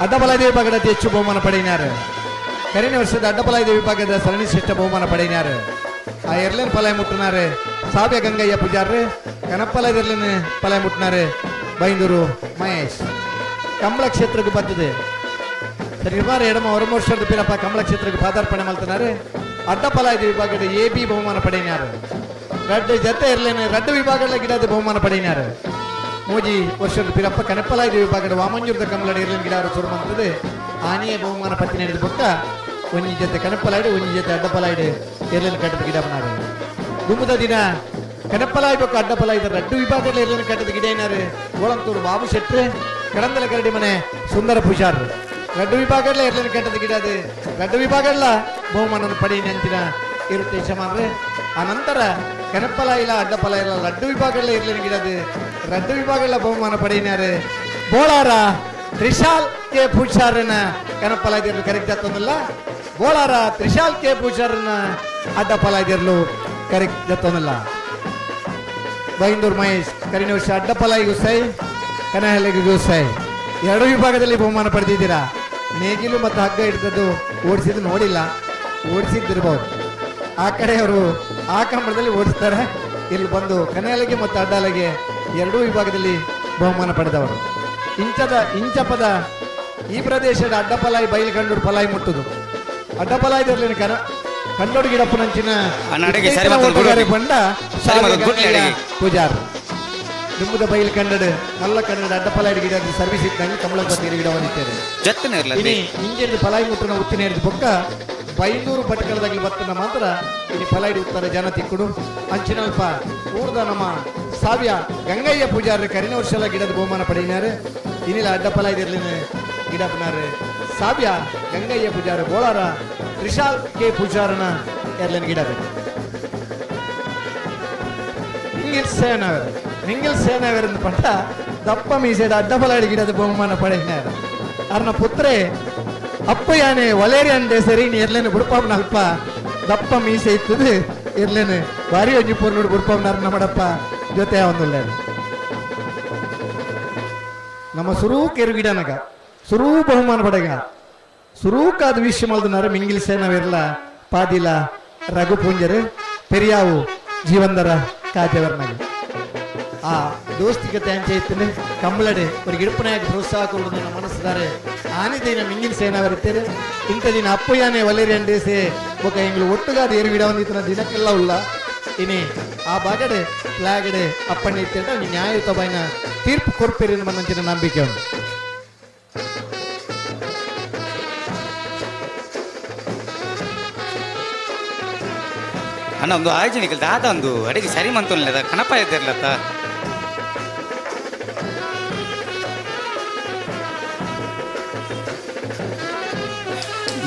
ಅಡ್ಡಪಲಾಯ್ದ ವಿಭಾಗದ ಅತಿ ಹೆಚ್ಚು ಬಹುಮಾನ ಪಡೆಯಿನಾರು. ಕರಿನ ವರ್ಷದ ಅಡ್ಡಪಲಾಯ್ದ ವಿಭಾಗದ ಸರಣಿ ಶ್ರೇಷ್ಠ ಬಹುಮಾನ ಪಡೆಯಿನಾರು. ಆ ಎರ್ಲೇನ್ ಪಲಾಯ ಮುಟ್ಟುನಾರು ಸಾವ್ಯ ಗಂಗಯ್ಯ ಪೂಜಾರ್ರು. ಕನಪಲಾಯ್ದ ಎರ್ಲೇನ್ ಪಲಾಯ ಮುಟ್ಟುನಾರು ಬೈಂದೂರು ಮಹೇಶ್. ಕಂಬಳ ಕ್ಷೇತ್ರಕ್ಕೆ ಬರ್ತದೆ ಸರಿ ಎಡಮ ಹೊರಮ ವರ್ಷದ ಪಿರಪ್ಪ ಕಮಲ ಕ್ಷೇತ್ರಕ್ಕೆ ಪಾದಾರ್ಪಣೆ ಮಾಡ್తున్నారు. ಅಡ್ಡಪಲಾಯ್ದ ವಿಭಾಗದ ಎ ಬಿ ಬಹುಮಾನ ಪಡೆಯಿನಾರು. ರಡ್ಡು ಜತೆ ಇರಲೇನೆ ರಡ್ಡು ವಿಭಾಗಗಳ ಗಿಡದ ಬಹುಮಾನ ಪಡೆಯಿನಾರು. ಮೂಜಿ ವರ್ಷದ ಪಿರಪ್ಪ ಕನಪಲಾಯ್ದ ವಿಭಾಗದ ವಾಮಂಜೂರದ ಕಮಲಡಿ ಇರ್ಲೇನ್ ಗಿಡ ಶುರು ಮಾಡ್ತದೆ. ಆನೆಯ ಬಹುಮಾನ ಪತ್ತಿ ನಡೆದ ಬೊಕ್ಕ ಒಂಜಿ ಜೊತೆ ಕನಪಲಾಯ್ಡು ಒಂಜಿ ಜೊತೆ ಅಡ್ಡಪಲಾಯ್ಡು ಇರ್ಲೇನ್ ಕಟ್ಟದ ಗಿಡ ಬನಾರು. ದುಮ್ಮದ ದಿನ ಕನಪಲಾಯ್ ಬೊಕ್ಕ ಅಡ್ಡಪಲಾಯ್ದ ರಡ್ಡು ವಿಭಾಗಗಳ ಇರ್ಲೇನ್ ಕಟ್ಟದ ಗಿಡ ಏನಾರು ಗೋಳಂತೂರು ಬಾಬು ಶೆಟ್ರು, ಕಡಂದಲ ಕರಡಿ ಮನೆ ಸುಂದರ ಪೂಜಾರ್. ರಡ್ಡು ವಿಭಾಗಗಳ ಇರ್ಲೇನ್ ಕಟ್ಟದ ಗಿಡ ಅದು ರಡ್ಡು ವಿಭಾಗಗಳ ಬಹುಮಾನ ಪಡೆಯಿನ ಇರುತ್ತೆ ಯಜಮಾನ್ರೆ. ಆ ನಂತರ ಕನಪಲಾಯಿಲ ಅಡ್ಡಪಲಾಯಿಲ ರಡ್ಡು ವಿಭಾಗಗಳ ಇರ್ಲೇನ್ ಗಿಡದು ರಡ್ಡು ವಿಭಾಗಗಳ ಬಹುಮಾನ ಪಡೆಯಿನಾರು ಬೋಳಾರ ತ್ರಿಶಾಲ್ ಕೆ ಪೂಜಾರನ ಕನಪಲಾಯ್ದಿರ್ಲು ಕರೆಕ್ಟ್ ಜತ್ತೊಂದಿಲ್ಲ. ಬೋಳಾರ ತ್ರಿಶಾಲ್ ಕೆ ಪೂಜಾರನ ಅಡ್ಡಪಲಾಯ್ದಿರ್ಲು ಕರೆಕ್ಟ್ ಜತ್ತೊಂದಿಲ್ಲ. ಬೈಂದೂರ್ ಮಹೇಶ್ ಕರಿನ ವರ್ಷ ಅಡ್ಡಪಲಾಯಿಗೂ ಸೈ ಕನಹಲೆಗೂ ಸೈ ಎರಡು ವಿಭಾಗದಲ್ಲಿ ಬಹುಮಾನ ಪಡೆದಿದ್ದೀರಾ. ನೇಗಿಲು ಮತ್ತು ಹಗ್ಗ ಹಿಡಿದದ್ದು ಓಡಿಸಿದ್ದು ನೋಡಿಲ್ಲ, ಓಡಿಸಿದ್ದಿರ್ಬೋದು. ಆ ಕಡೆಯವರು ಆ ಕಂಬಳದಲ್ಲಿ ಓಡಿಸ್ತಾರೆ. ಇಲ್ಲಿ ಬಂದು ಕನೆಯಲೆಗೆ ಮತ್ತು ಅಡ್ಡಾಲೆಗೆ ಎರಡೂ ವಿಭಾಗದಲ್ಲಿ ಬಹುಮಾನ ಪಡೆದವರು. ಇಂಚಪದ ಈ ಪ್ರದೇಶದ ಅಡ್ಡಪಲಾಯಿ ಬೈಲು ಕಂಡೋಡು ಪಲಾಯಿ ಮುಟ್ಟುದು. ಅಡ್ಡಪಲಾಯ್ದಲ್ಲಿ ಕನ ಕಂಡೋಡು ಗಿಡಪ್ಪನಂಚಿನ ಬಂಡ ಪೂಜಾರ್ ದುಮ್ಮದ ಬೈಲು ಕಂಡಡು ಮಲ್ಲ ಕನ್ನಡ ಅಡ್ಡಪಲಾಯಿ ಗಿಡ ಸರ್ವಿಸ್ ಇದ್ದಂಗೆ ಕಮಲ ಪತ್ತಿ ಗಿಡ ಬಂದಿದ್ದೇವೆ. ಇನಿ ಇಂಜಿನ್ ಪಲಾಯಿ ಮುಟ್ಟನ ಉತ್ತಿನ ಹಿಡಿದು ಬೊಕ್ಕ ಬೈಂದೂರು ಭಟ್ಕಳದಾಗಲಿ ಬತ್ತನ ಮಾತ್ರ ಇನಿ ಪಲಾಯಿಡಿ ಉತ್ತರ ಜನ ತಿಕ್ಕುಡು. ಅಂಚಿನಲ್ಪ ಊರ್ದ ನಮ್ಮ ಸಾವ್ಯ ಗಂಗಯ್ಯ ಪೂಜಾರಿ ಕರಿನ ವರ್ಷಲ ಗಿಡದ ಬಹುಮಾನ ಪಡೆಯಿನಾರು. ಇನಿಲ ಅಡ್ಡ ಪಲಾಯ್ದಿರ್ಲಿನ ಗಿಡ ಪನಾರು ಸಾವ್ಯ ಗಂಗಯ್ಯ ಪೂಜಾರ ಬೋಳಾರ ತ್ರಿಶಾಲ್ ಕೆ ಪೂಜಾರನ ಎರ್ಲಿನ ಗಿಡ ಬೇಕು. ನಿಂಗಿಲ್ ಸೇನವರು ನಿಂಗಿಲ್ ಸೇನವರಿಂದ ಪಟ್ಟ ದಪ್ಪ ಮೀಸೆಡ ಅಡ್ಡಪಲಾಡಿ ಗಿಡದ ಬಹುಮಾನ ಪಡೆಯಿನಾರು. ಅರ್ನ ಪುತ್ರೆ ಅಪ್ಪ ಯಾನೆ ವಲೇರಿಯನ್ ಸರಿ ನೀ ಎರ್ಲೇನು ಬುಡ್ಪಾಬ್ನ ಅಲ್ಪ ದಪ್ಪ ಮೀಸೆ ಇತ್ತದು ಇರ್ಲೇನು ಭಾರಿ ಒಂಜಿ ಪೊರ್ಲುಡು ಬುಡ್ಪಾಬ್ನ ನಮ್ಮಡಪ್ಪ ಜೊತೆ ಒಂದುಲ್ಲ. ನಮ್ಮ ಸುರೂ ಕೆರುಗಿಡನಗ ಸುರೂ ಬಹುಮಾನ ಪಡೆಗ ಸುರೂಕಾದ ವಿಶ್ವ ಮಲ್ದನಾರ ಮಿಂಗಿಲ್ ಸೇನವಿರ್ಲ ಪಾದಿಲ ರಘು ಪೂಂಜರು ಪೆರಿಯಾವು ಜೀವಂದರ ಕಾಜವರ್ನಗ ಆ ದೋಸ್ತಿಕತೆ ಅಂಚೆ ಇತ್ತು ಕಂಬಳಡೆ ஒரு ಗಿಡಪನಾಯಕ ಪ್ರೋತ್ಸಾಹ ಕೊಡುವುದು ನಮ್ಮ ಮನಸ್ಸುದಾರೆ ಆನಿದಿನ ಮಿಂಗಿಲ್ ಸೇನವರಿತ್ತೇರೆ. ಇಂಥ ದಿನ ಅಪ್ಪಯ್ಯಾನೆ ವಲೇರಿಯನ್ ಡೇಸೆ ಬೊಕ ಎಂಗ್ಳು ಒಟ್ಟುಗಾದ ಏರು ಗಿಡ ಒಂದಿತ್ತಿನ ದಿನಕ್ಕೆಲ್ಲ ಉಲ್ಲ. ಇನಿ ಆ ಬಾಗಡೆ ಫ್ಲಾಗಡೆ ಅಪ್ಪಣ್ಣ ಇತ್ತೇಟ ನ್ಯಾಯಯುತ ಬಾಯಿನ ತೀರ್ಪು ಕೊರ್ಪೇರಿ ಮನ್ನಂಚಿನ ನಂಬಿಕೆ ಉಂಟು. ಅಣ್ಣ ಒಂದು ಆಯೋಜನೆಗೆ ದಾದ ಒಂದು ಅಡಿಗೆ ಸರಿ ಮಂತೊಲ್ಲ ಕಣಪ ಇದ್ದಿರ್ಲತ್ತ.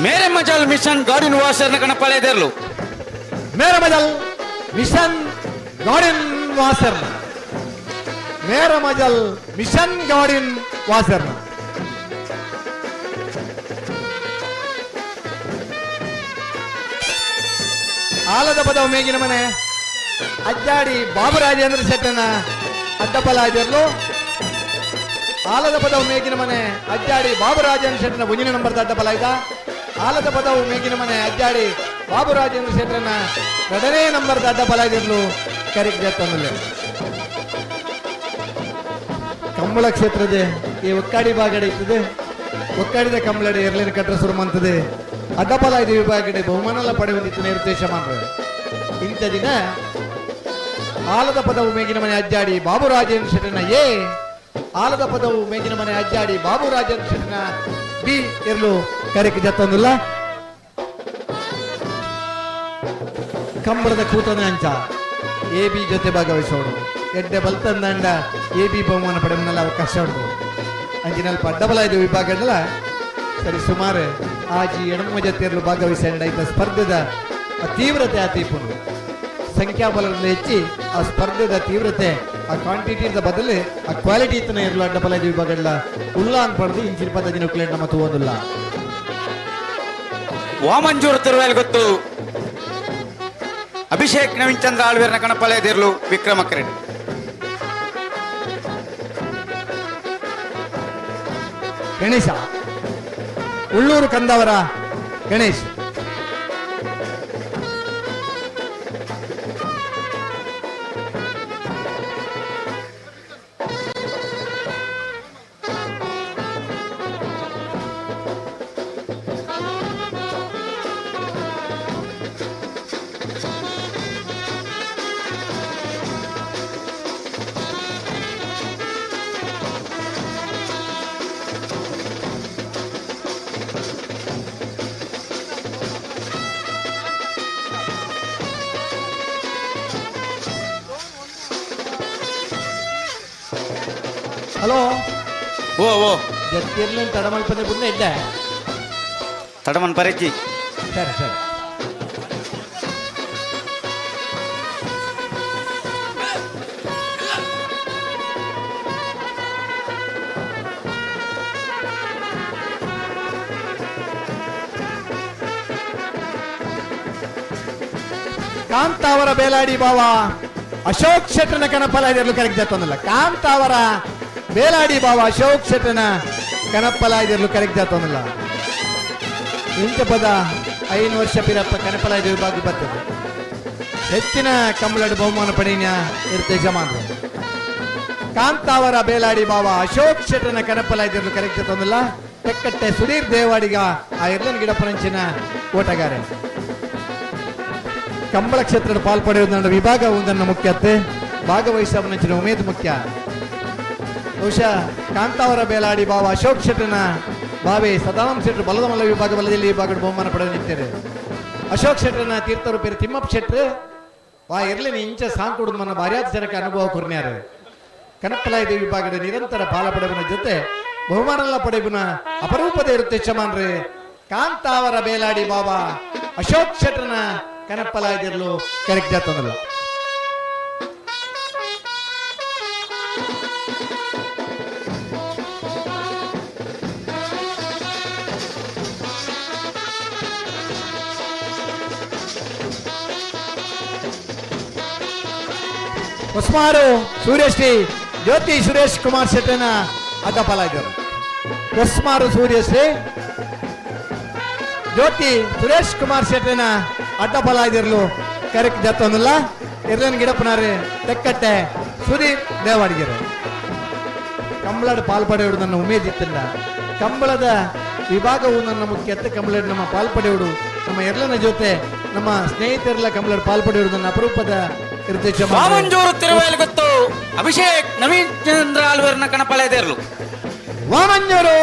ಮೇರೆ ಮಜಲ್ ಮಿಷನ್ ಗಾರ್ಡನ್ ವಾಷರ್ನ ಕಣಪಾಳೆ ಇದ್ದಿರ್ಲು. ಮೇರೆ ಮಜಲ್ ಮಿಷನ್ ಗಾರ್ಡನ್ ವಾಸರ್ನ ಮೇರೆ ಮಜಲ್ ಮಿಷನ್ ಗಾರ್ಡನ್ ವಾಸರ್ನ ಆಲದ ಪದವು ಮೇಗಿನ ಮನೆ ಅಜ್ಜಾಡಿ ಬಾಬು ರಾಜೇಂದ್ರ ಶೆಟ್ಟನ ಅಡ್ಡಪಲಾಜರ್ಲು. ಆಲದ ಪದವು ಮೇಗಿನ ಮನೆ ಅಜ್ಜಾಡಿ ಬಾಬು ರಾಜೇಂದ್ರ ಶೆಟ್ಟನ ಮುಂದಿನ ನಂಬರ್ ಅಡ್ಡಪಲಾಯ್ದ. ಆಲದ ಪದವು ಮೇಗಿನ ಮನೆ ಅಜ್ಜಾಡಿ ಬಾಬು ರಾಜೇಂದ್ರ ಶೆಟ್ಟನ ಎರಡನೇ ನಂಬರ್ ಅಡ್ಡಪಲಾಯ್ದಿರ್ಲು ಕರಿಕ್ ಜತ್ತೊಂದುಲ್ಲೆ. ಕಂಬಳ ಕ್ಷೇತ್ರದ ಈ ಒಕ್ಕಾಡಿ ಬಾಗಡೆ ಇರ್ತದೆ. ಒಕ್ಕಾಡಿದ ಕಂಬಳಡೆ ಎರ್ಲಿನ ಕಟ್ಟರ ಸುರುಮಂತದೆ. ಅಡ್ಡಪಲಾಯ್ದ ವಿಭಾಗಡೆ ಬಹುಮಾನಲ್ಲ ಪಡೆಯುವಂತಿತ್ತು ನಿರ್ದೇಶ ಮಾಡ್ರೆ. ಇಂಥ ದಿನ ಆಲದ ಪದವು ಮೇಗಿನ ಮನೆ ಅಜ್ಜಾಡಿ ಬಾಬು ರಾಜೇಂದ್ರ ಶೆಟ್ಟನ ಎ, ಆಲದ ಪದವು ಮೇಗಿನ ಮನೆ ಅಜ್ಜಾಡಿ ಬಾಬು ರಾಜೇಂದ್ರ ಶೆಟ್ಟನ ಬಿ ಇರಲು ಕರೆಕ್ ಜತ್ತೊಂದಿಲ್ಲ. ಕಂಬಳದ ಕೂತನ ಅಂಚ ಎ ಬಿ ಜೊತೆ ಭಾಗವಹಿಸೋಡು. ಎಡ್ಡೆ ಬಲ್ತಂದಂಡ ಎ ಬಿ ಬಹುಮಾನ ಪಡೆಯಲ್ಲ ಅವಕಾಶ ಉಂಟು. ಅಂಚಿನಲ್ಪ ಅಡ್ಡಬಲಾಯ್ದ ವಿಭಾಗದಲ್ಲ ಸರಿ ಸುಮಾರು ಆಜಿ ಎಡಮ ಜೊತೆಯಲ್ಲೂ ಭಾಗವಹಿಸಿ ಐತ ಸ್ಪರ್ಧೆದ ಆ ತೀವ್ರತೆ ಆತೀಪುಂಡು. ಸಂಖ್ಯಾಬಲದಲ್ಲಿ ಹೆಚ್ಚಿ ಆ ಸ್ಪರ್ಧೆದ ತೀವ್ರತೆ ಆ ಕ್ವಾಂಟಿಟಿದ ಬದಲು ಆ ಕ್ವಾಲಿಟಿ ಇತ್ತನ ಇರಲು ಅಡ್ಡಬಲಾಯ್ದ ವಿಭಾಗಗಳ ಉಲ್ಲ ಅಂತ ಪಡೆದು ಇಂಚಿನ ಪದ ದಿನ ನಮ್ಮ ತೂವೊಂದುಲ್ಲ. ವಾಮಂಜೂರು ತಿರುವೇಲ್ ಗೊತ್ತು ಅಭಿಷೇಕ್ ನವೀನ್ ಚಂದ್ರ ಆಳ್ವೇರ್ನ ಕಣಪಲೆ ದೇರ್ಲು ವಿಕ್ರಮ ಕರೆಡ್. ಗಣೇಶ ಉಳ್ಳೂರು ಕಂದವರ ಗಣೇಶ್. ಹಲೋ. ಓ ಓ ಜತ್ತಿರ್ಲಿನ್ ತಡಮಲ್ಪಂದ್ರೆ ಬುಂದೆ ಇದ್ದೆ. ತಡಮನ್ ಪರೆಜ್ಜಿ. ಸರಿ ಸರಿ. ಕಾಂತಾವರ ಬೇಲಾಡಿ ಬಾವ ಅಶೋಕ್ ಶೆಟ್ಟನ ಕನಪಲ ಇದರಲ್ಲೂ ಕರೆಕ್ಟ್ ಜಾತೊಂದಿಲ್ಲ. ಕಾಂತಾವರ ಬೇಲಾಡಿ ಬಾವ ಅಶೋಕ್ ಶೆಟ್ಟನ ಕನಪಲ ಇದರಲ್ಲೂ ಕರೆಕ್ಟ್ ಜಾತೊಂದಿಲ್ಲ. ಇಂಥ ಪದ 5 ವರ್ಷ ಪಿರಪ್ಪ ಕನಪಲ ಇದು ವಿಭಾಗ ಬರ್ತದೆ. ಹೆಚ್ಚಿನ ಕಂಬಳಡು ಬಹುಮಾನ ಪಡೆಯ ಇರುತ್ತೆ ಯಜಮಾನರು. ಕಾಂತಾವರ ಬೇಲಾಡಿ ಬಾವ ಅಶೋಕ್ ಶೆಟ್ಟನ ಕನಪಲ ಇದರಲ್ಲೂ ಕರೆಕ್ಟ್ ಜಾತೊಂದಿಲ್ಲ. ತೆಕ್ಕಟ್ಟೆ ಸುಧೀರ್ ದೇವಾಡಿಗ ಆ ಇರ್ಲನ್ ಗಿಡಪನಂಚಿನ ಓಟಗಾರೆ. ಕಂಬಳ ಕ್ಷೇತ್ರದ ಪಾಲ್ಪಡೆಯುವುದರ ವಿಭಾಗ ಒಂದನ್ನು ಮುಖ್ಯತೆ ಭಾಗವಹಿಸುವ ಉಮೇದ್ ಮುಖ್ಯ. ಬಹುಶಃ ಕಾಂತಾವರ ಬೇಲಾಡಿ ಬಾವ ಅಶೋಕ್ ಶೆಟ್ಟನ ಬಾವೆ ಸದಾನಂದ ಶೆಟ್ಟರು ಬಲದ ಮಲ್ಲ ವಿಭಾಗ ಬಲದಲ್ಲಿ ವಿಭಾಗದ ಬಹುಮಾನ ಪಡೆದು ನಿಂತಾರೆ. ಅಶೋಕ್ ಶೆಟ್ಟರನ ತೀರ್ಥರು ಪೇರು ತಿಮ್ಮಪ್ಪ ಶೆಟ್ಟರು ವಾ ಇರ್ಲಿ ಇಂಚ ಸಾಂಕುಡುದು ಮನ್ನ ಭಾರ್ಯಾದ ಜನಕ್ಕೆ ಅನುಭವ ಕೊರ್ನ್ಯಾರು. ಕನಕಲಾಯ್ದ ವಿಭಾಗದ ನಿರಂತರ ಪಾಲ ಪಡೆಯುವ ಜೊತೆ ಬಹುಮಾನ ಪಡೆಯುವ ಅಪರೂಪದ ಇರುತ್ತೆ ಯಜಮಾನ್ರಿ. ಕಾಂತಾವರ ಬೇಲಾಡಿ ಬಾಬಾ ಅಶೋಕ್ ಶೆಟ್ಟರನ ಕನಪ್ಪಲಾಯ್ದಿರ್ಲು ಕರೆಕ್ಟ್ ಜಾತಂದ್ರು. ಹೊಸ್ಮಾರು ಸೂರ್ಯಶ್ರೀ ಜ್ಯೋತಿ ಸುರೇಶ್ ಕುಮಾರ್ ಶೆಟ್ಟನ ಅಡ್ಡಪಾಲಾಗಿದ್ದರು. ಹೊಸ್ಮಾರು ಸೂರ್ಯಶ್ರೀ ಜ್ಯೋತಿ ಸುರೇಶ್ ಕುಮಾರ್ ಶೆಟ್ಟನ ಅಡ್ಡಪಾಲಾಗಿರಲು ಕರೆಕ್ಟ್ ಜತ್ತೊಂದಿಲ್ಲ. ಇರ್ಲನ್ ಗಿಡಪ್ಪನಾರೆ ತೆಕ್ಕಟ್ಟೆ ಸುಧೀರ್ ದೇವಾಡಿಗೆರೆ. ಕಂಬಳದ ಪಾಲ್ಪಡೆಯುವುದು ನನ್ನ ಉಮೇದಿತ್ತಿಲ್ಲ. ಕಂಬಳದ ವಿಭಾಗವು ನನ್ನ ಮುಖ್ಯತೆ. ಕಂಬಳದ ನಮ್ಮ ಪಾಲ್ಪಡೆಯುವುದು ನಮ್ಮ ಎಲ್ಲನ ಜೊತೆ ನಮ್ಮ ಸ್ನೇಹಿತರೆಲ್ಲ ಕಂಬಳದ ಪಾಲ್ಪಡೆಯುವುದು ನನ್ನ ಅಪರೂಪದ ಇರುತ್ತೆ. ವಾಮಂಜೂರು ತಿರುವೇಲು ಗೊತ್ತು ಅಭಿಷೇಕ್ ನವೀನ್ ಚಂದ್ರ ಆಳ್ವೇರ್ನ ಕಣಪಳೆ ದೇರ್ಲು. ವಾಮಂಜೂರು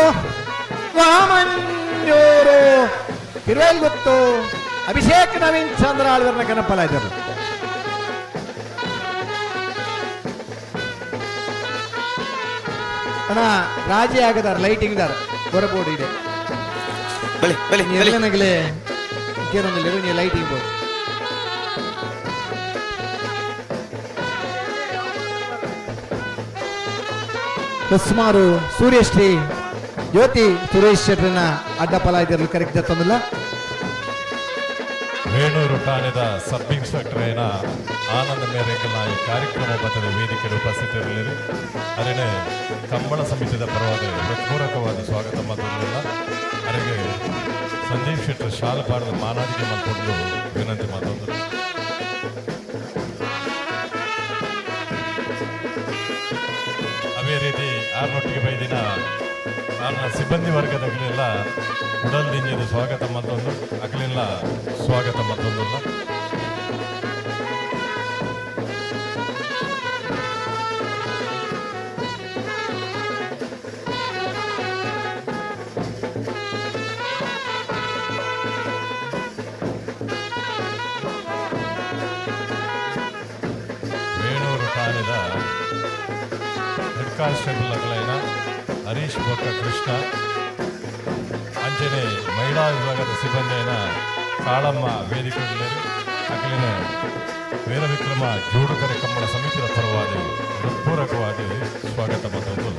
ವಾಮಂಜೂರು ತಿರುವೇಲು ಗೊತ್ತು ಅಭಿಷೇಕ್ ನವೀನ್ ಚಂದ್ರ ಆಳ್ವೇರ್ನ ಕಣಪಲ ಇದ್ದರು. ಅಣ್ಣ ರಾಜಿ ಆಗದಾರ ಲೈಟಿಂಗ್ ದಾರ ಹೊರಬೋರ್ಡ್ ಇದೆ. ಬಲಿ ಬಲಿ ಎಲ್ಲನಗಲೇ ಕೇರೊಂದಿಲ್ಲ ಲೈಟಿಂಗ್ ಬೋರ್ಡ್. ಸುಮಾರು ಸೂರ್ಯಶ್ರೀ ಜ್ಯೋತಿ ಸುರೇಶ್ ಶೆಟ್ಟರನ ಅಡ್ಡಪಲ ಇದ್ದಿರಲು ಕರೆಕ್ಟ್ ತಂದಿಲ್ಲ. ವೇಣೂರು ಠಾಣೆದ ಸಬ್ ಇನ್ಸ್ಪೆಕ್ಟರ್ ಏನ ಆನಂದ ಮೇರೆಂಗಲ್ನ ಈ ಕಾರ್ಯಕ್ರಮ ಬತ್ತದ ವೇದಿಕೆಯಲ್ಲಿ ಉಪಸ್ಥಿತರಿರಲಿ. ಅರೇ ಕಂಬಳ ಸಮಿತಿಯ ಪರವಾದ ಹೃತ್ಪೂರ್ವಕವಾದ ಸ್ವಾಗತ ಮಾತಲ್ಲ. ಅರೆಗೆ ಸಂದೀಪ್ ಶೆಟ್ಟರ್ ಶಾಲ ಪಾಡದ ಮಾನಾದಿಗೆ ಮಲ್ಕೊಂಡು ವಿನಂತಿ ಮಾತೊಂದು. ಅದೇ ರೀತಿ ಆರ್ನೊಟ್ಟಿಗೆ ಬೈದಿನ ಆರ್ನ ಸಿಬ್ಬಂದಿ ವರ್ಗದ ಉಡಲ್ ದಿಂಜಿದ ಸ್ವಾಗತ ಮತ್ತೊಂದು ಅಗಲಿಲ್ಲ ಸ್ವಾಗತ ಮತ್ತೊಂದಲ್ಲ. ವೇಣೂರು ಠಾಣೆದ ಹೆಡ್ ಕಾನ್ಸ್ಟೇಬಲ್ ಅಗಲೈನ ಹರೀಶ್ ಬೊಕ್ಕ ಕೃಷ್ಣ, ಅಂಜನೆ ಮಹಿಳಾ ವಿಭಾಗದ ಸಿಬ್ಬಂದಿಯನ ಕಾಳಮ್ಮ ವೇದಿಕೆಯಲ್ಲಿ ಅಗಲಿನ ವೀರವಿಕ್ರಮ ಜೋಡುಕರೆ ಕಂಬಳ ಸಮಿತಿಯ ಪರವಾಗಿ ಹೃತ್ಪೂರ್ವಕವಾಗಿ ಸ್ವಾಗತ ಮತ್ತೊಂದು.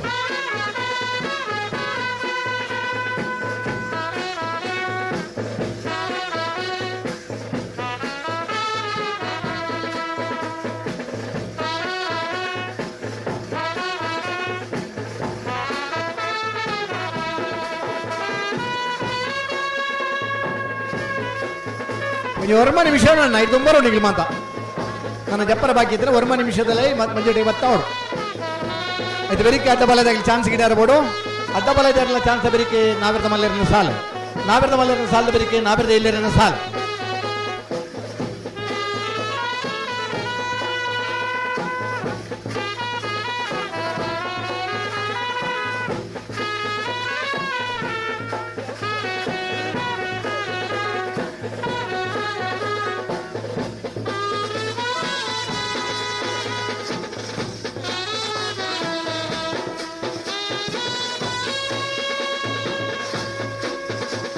ಒಂಜಿ ಒರ್ಮ ನಿಮಿಷ ಅಣ್ಣ ಇದು ತುಂಬಾ ನಿಗ್ಲು ಮಾತ ನನ್ನ ಜಪ್ಪರ ಬಾಕಿ ಇದ್ರೆ ಒರ್ಮ ನಿಮಿಷದಲ್ಲೇ ಮಂಜೊಟ್ಟಿಗೆ ಬತ್ತಾವಡು. ಆಯ್ತು, ಬೆರಿಕೆ ಅಡ್ಡ ಬಲದಾಗಲಿ ಚಾನ್ಸ್ ಗಿಡ ಇರ್ಬೋದು. ಅಡ್ಡ ಬಲದಾಗಲ ಚಾನ್ಸ್ ಬೆರಿಕೆ ನಾವಿರದ ಮಲ್ಲೇರಿನ ಸಾಲು, ನಾವಿರದ ಮಲ್ಲೇರಿನ ಸಾಲದ ಬೆರಿಕೆ ನಾವಿರದ ಇಲ್ಲೇರಿನ ಸಾಲು.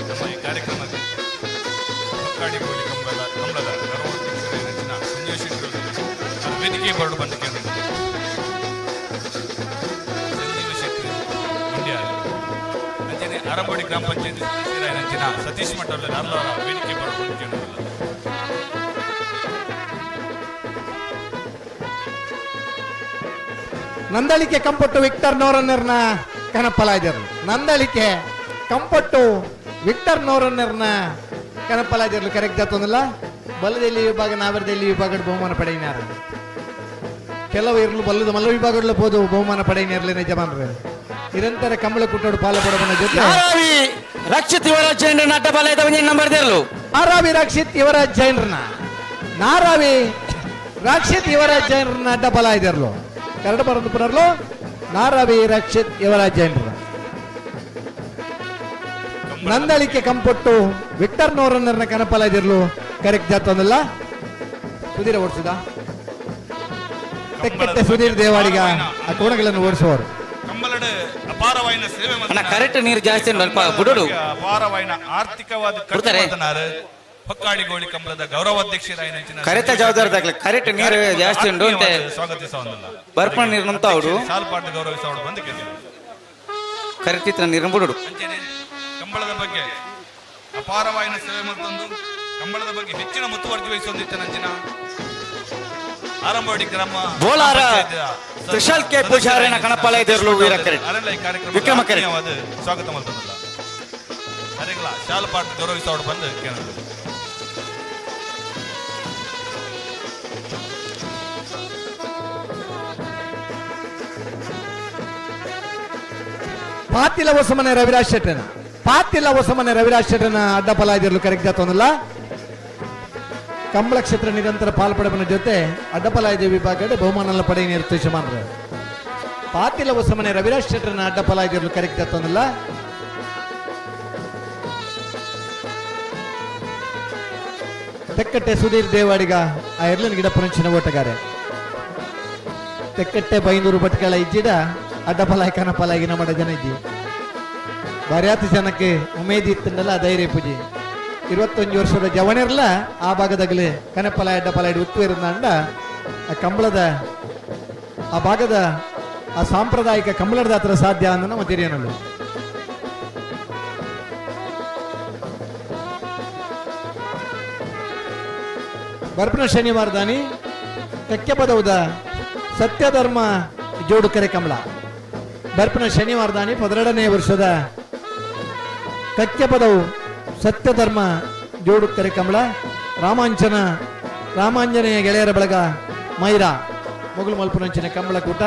ನಮ್ಮ ಈ ಕಾರ್ಯಕ್ರಮಕ್ಕೆ ಹೊಕ್ಕಾಡಿ ಗೋಲಿ ಕಂಬಳ ಕಂಬಳದ ಗೌರವಾಧ್ಯಕ್ಷರಾದ ಸಂಜಯ್ ಶೆಟ್ಟಿ ಅವರು ವೇದಿಕೆ ಬರಡು ಬಂದ ಕೇಂದ್ರ ಸಂಜೀವ ಶೆಟ್ಟಿ ಮಂಡ್ಯ, ಅಂಚನೆ ಆರಂಬೋಡಿ ಗ್ರಾಮ ಪಂಚಾಯತ್ ಸದಸ್ಯರಾದ ಸತೀಶ್ ಮಠ ಅವರ ವೇದಿಕೆ ಬರಡು ಬಂದ ಕೇಂದ್ರ. ನಂದಳಿಕೆ ಕಂಪಟ್ಟು ವಿಕ್ಟರ್ ನೋರನ್ನರ್ನ ಕನಪಲಾಜರು. ನಂದಳಿಕೆ ಕಂಪಟ್ಟು ವಿಕ್ಟರ್ ನೋರನ್ನರ್ನ ಕನಪಲಾಜರ್ಲು ಕರೆಕ್ಟ್ ಜಾತೊಂದಿಲ್ಲ. ಬಲದಲ್ಲಿ ವಿಭಾಗ ನಾವರದಲ್ಲಿ ವಿಭಾಗ ಬಹುಮಾನ ಪಡೆಯಿನಾರು. ಕೆಲವು ಇರಲು ಬಲ್ಲದ ಮಲ್ಲ ವಿಭಾಗಗಳು ಹೋದು ಬಹುಮಾನ ಪಡೆಯಿನಾರ್ಲೆ ಯಜಮಾನ್ರು. ನಿರಂತರ ಕಂಬಳ ಕುಟ್ಟೋಡು ಪಾಲ ಪಡಬನ ಜೊತೆ ನಾರಾವಿ ರಕ್ಷಿತ್ ಯುವರಾಜ್ ಜೈನ್ರನ್ನ ಅಡ್ಡ ಬಲ ಇದ್ದ ನಂಬರ್ ದೇರ್ಲು. ನಾರಾವಿ ರಕ್ಷಿತ್ ಯುವರಾಜ್ ಜೈನ್ರನ್ನ, ನಾರಾವಿ ರಕ್ಷಿತ್ ಯುವರಾಜ್ ಜೈನ್ರನ್ನ ಅಡ್ಡ ಬಲ ಇದಿರ್ಲು. ಕನ್ನಡ ಬರಂದು ಪುನರ್ಲು ನಾರಾವಿ ರಕ್ಷಿತ್ ಯುವರಾಜ್ ಜೈನ್ರ. ನಂದಳಿಕೆ ಕಂಪೊಟ್ಟು ವಿಕ್ಟರ್ ನೋರನ್ನರ್ನ ಕನಪಲ ಇದಿರ್ಲು ಕರೆಕ್ಟ್ ಜಾತೊಂದಲ್ಲ. ಸುಧೀರ ಓಡಿಸುದ ತೆಕ್ಕಟ್ಟೆ ಸುಧೀರ್ ದೇವಾಡಿಗ ಆ ಕೋಣಗಳನ್ನು ಓಡಿಸುವವರು. ಕಂಬಳದ ಅಪಾರವಾಯಿನ ಸೇವೆ ಅಣ್ಣ, ಕರೆಕ್ಟ್ ನೀರು ಜಾಸ್ತಿ ಉಂಟು, ಅಲ್ಪ ಬುಡುಡು. ಅಪಾರವಾಯಿನ ಆರ್ಥಿಕವಾದ ಬಿಡ್ತಾರೆ. ಹೊಕ್ಕಾಡಿ ಗೋಳಿ ಕಂಬಳದ ಗೌರವಾಧ್ಯಕ್ಷರಾಯಿನ ಕರೆತ ಜವಾಬ್ದಾರಿ ದಾಖಲೆ ಕರೆಕ್ಟ್ ನೀರು ಜಾಸ್ತಿ ಉಂಟು ಅಂತ ಸ್ವಾಗತಿಸವನ್ನಲ್ಲ. ಬರ್ಪಣ ನೀರು ನಂತ ಅವರು ಸಾಲ್ಪಾಟ್ ಗೌರವಿಸವಡು ಬಂದು ಕೇಳಿ ಕರೆಕ್ಟ್ ಇತ್ತು ನೀರನ್ನು ಬಿಡುಡು. ಅಂಚನೆ ಕಂಬಳದ ಬಗ್ಗೆ ಅಪಾರವಾಯಿನ ಸೇವೆ ಮತ್ತೊಂದು ಕಂಬಳದ ಬಗ್ಗೆ ಹೆಚ್ಚಿನ ಮುತುವರ್ಜಿ ವಹಿಸೊಂದಿತ್ತು ನಂಚಿನ ಆರಂಭವಾಡಿ ಗ್ರಾಮ ಬೋಲಾರ ಪಂಚಾಯತ್ ತ್ರಿಶಾಲ್ ಕೆ ಪೂಜಾರಿನ ಕಣಪಾಲ ಇದ್ದಿರಲು ವೀರ ಕರೆಕ್ಟ್. ಅರೆಲ್ಲ ಈ ಕಾರ್ಯಕ್ರಮ ವಿಕ್ರಮ ಕರೆಕ್ಟ್. ಆತ್ಮೀಯವಾದ ಸ್ವಾಗತ ಮಾಡ್ತದಲ್ಲ. ಅರೆಗಳ ಶಾಲಪಾಠ ಗೌರವಿಸೋಡು ಬಂದು ಕೇಳಿದ್ರು. ಪಾತಿಲ ಹೊಸಮನೆ ರವಿರಾಜ್ ಶೆಟ್ಟನ, ಪಾತಿಲ ಹೊಸಮನೆ ರವಿರಾಜ್ ಶೆಟ್ಟನ ಅಡ್ಡ ಫಲ ಇದಿರಲು ಕರೆಕ್ಟ್ ಜಾತೊಂದಲ್ಲ. ಕಂಬಳ ಕ್ಷೇತ್ರ ನಿರಂತರ ಪಾಲ್ಪಡಬನ ಜೊತೆ ಅಡ್ಡಫಲ ಇದೆ ವಿಭಾಗದ ಬಹುಮಾನ ಪಡೆಯ ನಿರ್ದೇಶಮಾನರು. ಪಾತಿಲ ಹೊಸಮನೆ ರವಿರಾಜ್ ಶೆಟ್ಟನ ಅಡ್ಡಫಲ ಇದಿರಲು ಕರೆಕ್ಟ್ ಜಾತೊಂದಲ್ಲ. ತೆಕ್ಕಟ್ಟೆ ಸುಧೀರ್ ದೇವಾಡಿಗ ಆ ಎರ್ಲನ್ ಗಿಡ ಪುರಂಚಿನ ಓಟಗಾರೆ. ತೆಕ್ಕಟ್ಟೆ ಬೈಂದೂರು ಭಟ್ಕಳ ಇಜ್ಜಿಡ ಅಡ್ಡಫಲ ಕನಫಲಾಗಿ ನಮ್ಮ ಜನ ಇಜ್ಜಿ ಬರ್ಯಾತಿ ಜನಕ್ಕೆ ಉಮೇದಿ ಇತ್ತಂಡಲ್ಲ ಧೈರ್ಯ ಪೂಜೆ. 21 ವರ್ಷದ ಜವನಿರ್ಲ ಆ ಭಾಗದಾಗಲಿ ಕನಪಲ ಅಡ್ಡಫಲ ಇಡು ಉತ್ತು ಇರಂದ ಆ ಕಂಬಳದ ಆ ಭಾಗದ ಆ ಸಾಂಪ್ರದಾಯಿಕ ಕಂಬಳದ ಹತ್ರ ಸಾಧ್ಯ ಅಂದ ನಮ್ಮ ತಿರಿಯನಲ್ಲು. ಬರ್ಪನ ಶನಿವಾರ ದಾನಿ ಕಕ್ಕೆಪದೌದ ಸತ್ಯಧರ್ಮ ಜೋಡುಕರೆ ಕಮಲ. ಬರ್ಪನ ಶನಿವಾರ ದಾನಿ 12ನೇ ವರ್ಷದ ಕಕ್ಕೆಪದವು ಸತ್ಯಧರ್ಮ ಜೋಡುಕರೆ ಕಮಲ ರಾಮಾಂಜನ ರಾಮಾಂಜನೇಯ ಗೆಳೆಯರ ಬಳಗ ಮೈರಾ ಮೊಗಲು ಮಲ್ಪುನಂಚಿನ ಕಂಬಳ ಕೂಟ.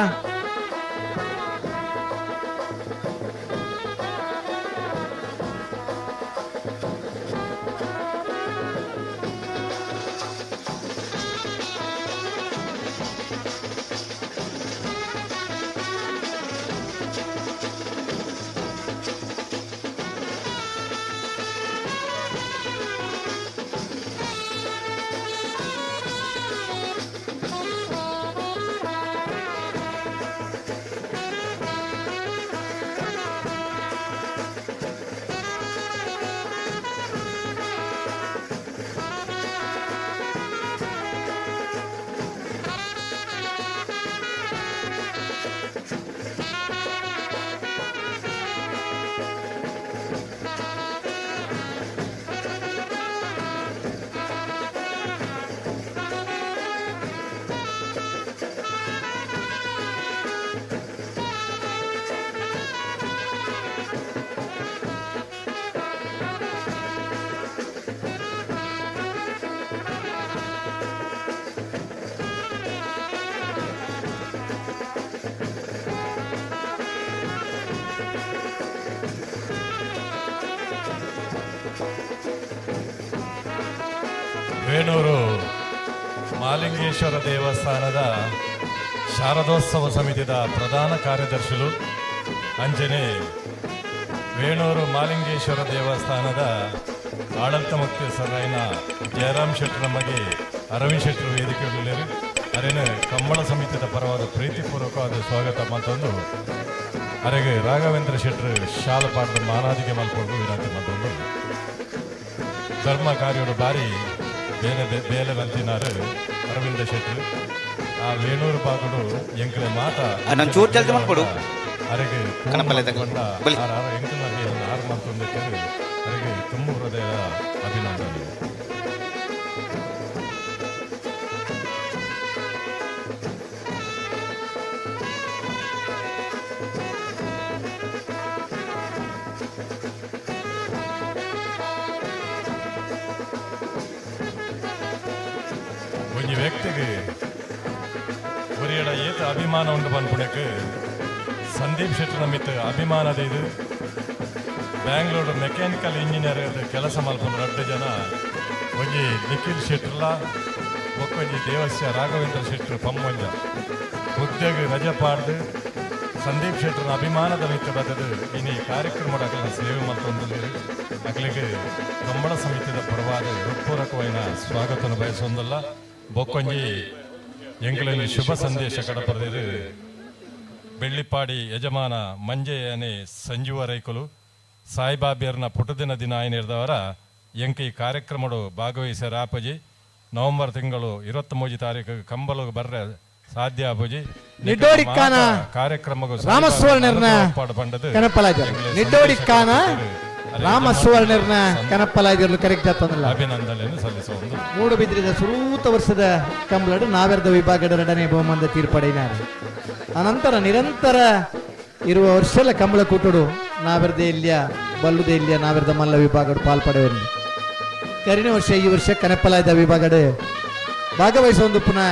ವೇಣೂರು ಮಾಲಿಂಗೇಶ್ವರ ದೇವಸ್ಥಾನದ ಶಾರದೋತ್ಸವ ಸಮಿತಿದ ಪ್ರಧಾನ ಕಾರ್ಯದರ್ಶಿಲು ಅಂಜನೆ ವೇಣೂರು ಮಾಲಿಂಗೇಶ್ವರ ದೇವಸ್ಥಾನದ ಆಡಳಿತ ಮುಖ್ಯಸ್ಥರಾಯಿನ ಜಯರಾಮ್ ಶೆಟ್ಟರ್ ನಮಗೆ ಅರವಿಂದ್ ಶೆಟ್ಟರ್ ವೇದಿಕೆ ಅರೇನ ಕಂಬಳ ಸಮಿತಿದ ಪರವಾದ ಪ್ರೀತಿಪೂರ್ವಕವಾದ ಸ್ವಾಗತ ಮತ್ತೊಂದು ಅರೆಗೆ ರಾಘವೇಂದ್ರ ಶೆಟ್ಟರ್ ಶಾಲ ಪಾಠದ ಮಾನಾದಿಗೆ ಮಲ್ಕೊಂಡು ವಿನಂತಿ ಮತ್ತೊಂದು ಧರ್ಮ ಕಾರ್ಯಡು ಬಾರಿ ಬೇಲೆ ಬೇಲೆ ಬಂತಿನಾರು ಅರವಿಂದ ಶೆಟ್ಟರ್ ಆ ವೇಣೂರು ಪಾಕಡು ಎಂಕಲೆ ಮಾತ ಅರೆಗೆ ಎಂಕಲ ಆರು ಮಂತೊಂದು ಅರೆಗೆ ತುಂಬ ಹೃದಯದ ಅಭಿನಂದನೆ. ಒಂಜಿ ವ್ಯಕ್ತಿಗೆ ಒರಿಯಡ ಏತ ಅಭಿಮಾನ ಉಂಡು ಪನ್ಪುಣಕ್ಕೆ ಸಂದೀಪ್ ಶೆಟ್ಟಿ ನಮಿತ್ ಅಭಿಮಾನದ ಇದು ಬ್ಯಾಂಗ್ಳೂರು ಮೆಕ್ಯಾನಿಕಲ್ ಇಂಜಿನಿಯರ್ ಕೆಲಸ ಮಲ್ಪುನ ರಡ್ಡು ಜನ ಒಂಜಿ ನಿಖಿಲ್ ಶೆಟ್ಟರ್ಲ ಬೊಕ್ಕೊಂಜಿ ದೇವಸ್ಯ ರಾಘವೇಂದ್ರ ಶೆಟ್ಟರ್ ಪಮ್ಮೊಂಜ ಉದ್ಯೋಗ ರಜೆ ಪಾಡ್ದು ಸಂದೀಪ್ ಶೆಟ್ಟರ್ನ ಅಭಿಮಾನದ ಮಿತ್ತ ಬದದು ಇನಿ ಕಾರ್ಯಕ್ರಮದ ಅಗಲ ಸೇವೆ ಮಲ್ತೊಂದುಲ್ಲೆರ್ ಅಗಲಿಗೆ ಕಂಬಳ ಸಮಿತಿದ ಪರವಾದ ಹೃತ್ಪೂರ್ವಕವಾಯಿನ ಸ್ವಾಗತನ ಬಯಸೊಂದಲ್ಲ. ಬೊಕ್ಕೊಂಜಿ ಎಂಕಲೆನ ಶುಭ ಸಂದೇಶ ಕಡಪಡೆದು ಬೆಳ್ಳಿಪಾಡಿ ಯಜಮಾನ ಮಂಜೆಯನೆ ಸಂಜೀವ ರೈಕುಲು ಸಾಯಿಬಾಬಿಯರ್ನ ಪುಟದಿನ ದಿನ ಆಯ್ನಿರ್ದವರ ಎಂಕ ಈ ಕಾರ್ಯಕ್ರಮಡು ಭಾಗವಹಿಸ್ಯಾರ ಆಪಜಿ ನವೆಂಬರ್ ತಿಂಗಳು 23 ತಾರೀಕು ಕಂಬಲು ಬರ್ರೆ ಸಾಧ್ಯ ಆಪಜಿ ನಿಡ್ಡೋಡಿಕ್ಕಾನ ಕಾರ್ಯಕ್ರಮಗೂ ರಾಮಸುವರ್ಣರ್ನ ನಿಡ್ಡೋಡಿಕ್ಕಾನ ರಾಮಸುವರ್ಣರ್ನ ಕನಪ್ಪಲಾಜರ್ಲು ಕರೆಕ್ಟ್ ಆತಂದಲ್ಲ ಅಭಿನಂದನೆಯನ್ನು ಸಲ್ಲಿಸುವ ಮೂಡುಬಿದ್ರಿದ ಸುರೂತ ವರ್ಷದ ಕಂಬಳಡು ನಾವೆರ್ದ ವಿಭಾಗದ ಎರಡನೇ ಬಹುಮಾನದ ತೀರ್ಪಡೆಯಿನಾರು. ಅನಂತರ ನಿರಂತರ ಇರುವ ವರ್ಷಲ ಕಂಬಳ ಕೂಟಡು ನಾವೆರ್ದ ಇಲ್ಲಿಯ ಬಲ್ಲುದೆ ಇಲ್ಲಿಯ ನಾವೆರ್ದ ಮಲ್ಲ ವಿಭಾಗಡು ಪಾಲ್ಪಡೆಯನ್ನು ಕರಿನ ವರ್ಷ ಈ ವರ್ಷ ಕನಪ್ಪಲಾಯದ ವಿಭಾಗಡು ಭಾಗವಹಿಸುವ ಪುನಃ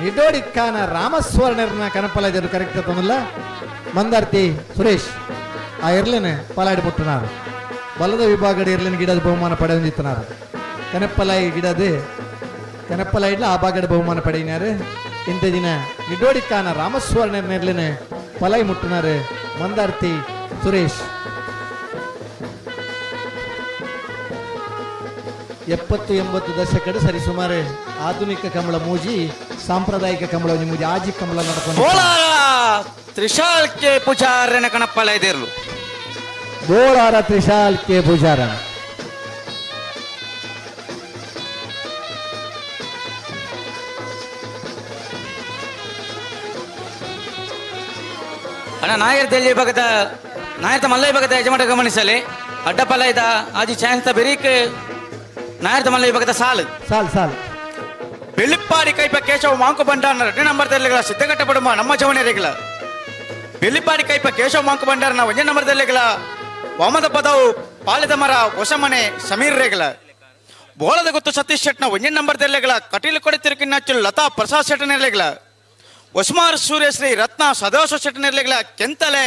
ನಿಡೋಡಿಕ್ಕಾನ ರಾಮಸ್ವರ್ಣರ್ನ ಕನಪ್ಪಲಾಯದರು ಕರೆಕ್ಟ್ ಆತಂದಲ್ಲ. ಮಂದಾರ್ತಿ ಸುರೇಶ್ ಆ ಎರ್ಲೇನೆ ಪಾಲಾಡಿ ಮುಟ್ಟುನಾರು ಬಲದ ವಿಭಾಗದ ಎರ್ಲಿನ ಗಿಡದ ಬಹುಮಾನ ಪಡೆದಿತ್ತನಾರು. ಕನಪ್ಪಲಾಯಿ ಗಿಡದ ಕನಪ್ಪಲಾಯಿಡ್ಲ ಆ ಭಾಗದ ಬಹುಮಾನ ಪಡೆಯಿನಾರು. ಇಂಥ ದಿನ ನಿಡೋಡಿಕ್ಕಾನ ರಾಮಸ್ವರ್ಣರ್ನ ಪಲಾಯಿ ಮುಟ್ಟುನಾರು ಮಂದಾರ್ತಿ ಸುರೇಶ್. 70-80 ದಶಕದ ಸರಿಸುಮಾರು ಆಧುನಿಕ ಕಂಬಳ ಮೂಜಿ ಸಾಂಪ್ರದಾಯಿಕ ಕಂಬಳ ಮೂಜಿ ಆಜಿ ಕಂಬಳ ನಡ್ಕೊಂಡು ತ್ರಿಶಾಲ್ ಕೆ ಪೂಜಾರನ ಕಣಪ್ಪಲಾಯ್ದಿರ್ಲು ಬೋಳಾರ ತ್ರಿಶಾಲ್ ಕೆ ಪೂಜಾರ. ಅಣ್ಣ ನಾಯರ್ ದೆಲ್ಲಿ ಭಾಗದ ನಾಯರ್ತ ಮಲ್ಲೈ ಭಾಗದ ಯಜಮಾನ ಗಮನಿಸಲಿ ಅಡ್ಡಪಲ್ಲ ಇದ್ದ ಆಜಿ ಚಾನ್ಸ್ ಬೆರೀಕ್ ನಾಯರ್ತ ಮಲ್ಲೈ ಭಾಗದ ಸಾಲು ಸಾಲು ಸಾಲು ಬೆಳ್ಳಿಪ್ಪಾಡಿ ಕೈಪ ಕೇಶವ ಮಾಂಕು ಭಂಡಾರ 2 ನಂಬರ್ ದಲ್ಲಿಗಳ ಸಿದ್ಧಗಟ್ಟ ಪಡುಮ ನಮ್ಮ ಜವನರಿಗಳ ಬೆಳ್ಳಿಪ್ಪಾಡಿ ಕೈಪ ಕೇಶವ ಮಾಂಕು ಭಂಡಾರನ 1 ನಂಬರ್ ದಲ್ಲಿಗಳ ವಾಮದ ಪದವು ಪಾಲಿದ ಮರ ಹೊಸಮನೆ ಸಮೀರ್ ರೇಗಳ ಬೋಳದ ಗುತ್ತು ಸತೀಶ್ ಶೆಟ್ನ 1 ನಂಬರ್ ದಲ್ಲಿಗಳ ಕಟೀಲು ಕೊಡೆ ತಿರುಕಿನ ಲತಾ ಪ್ರಸಾದ್ ಶೆಟ್ಟನೆರಲೆಗಳ ಹೊಸ್ಮಾರ್ ಸೂರ್ಯಶ್ರೀ ರತ್ನ ಸದಾಶಿವ ಶೆಟ್ಟನೆರಲೆಗಳ ಕೆಂತಲೆ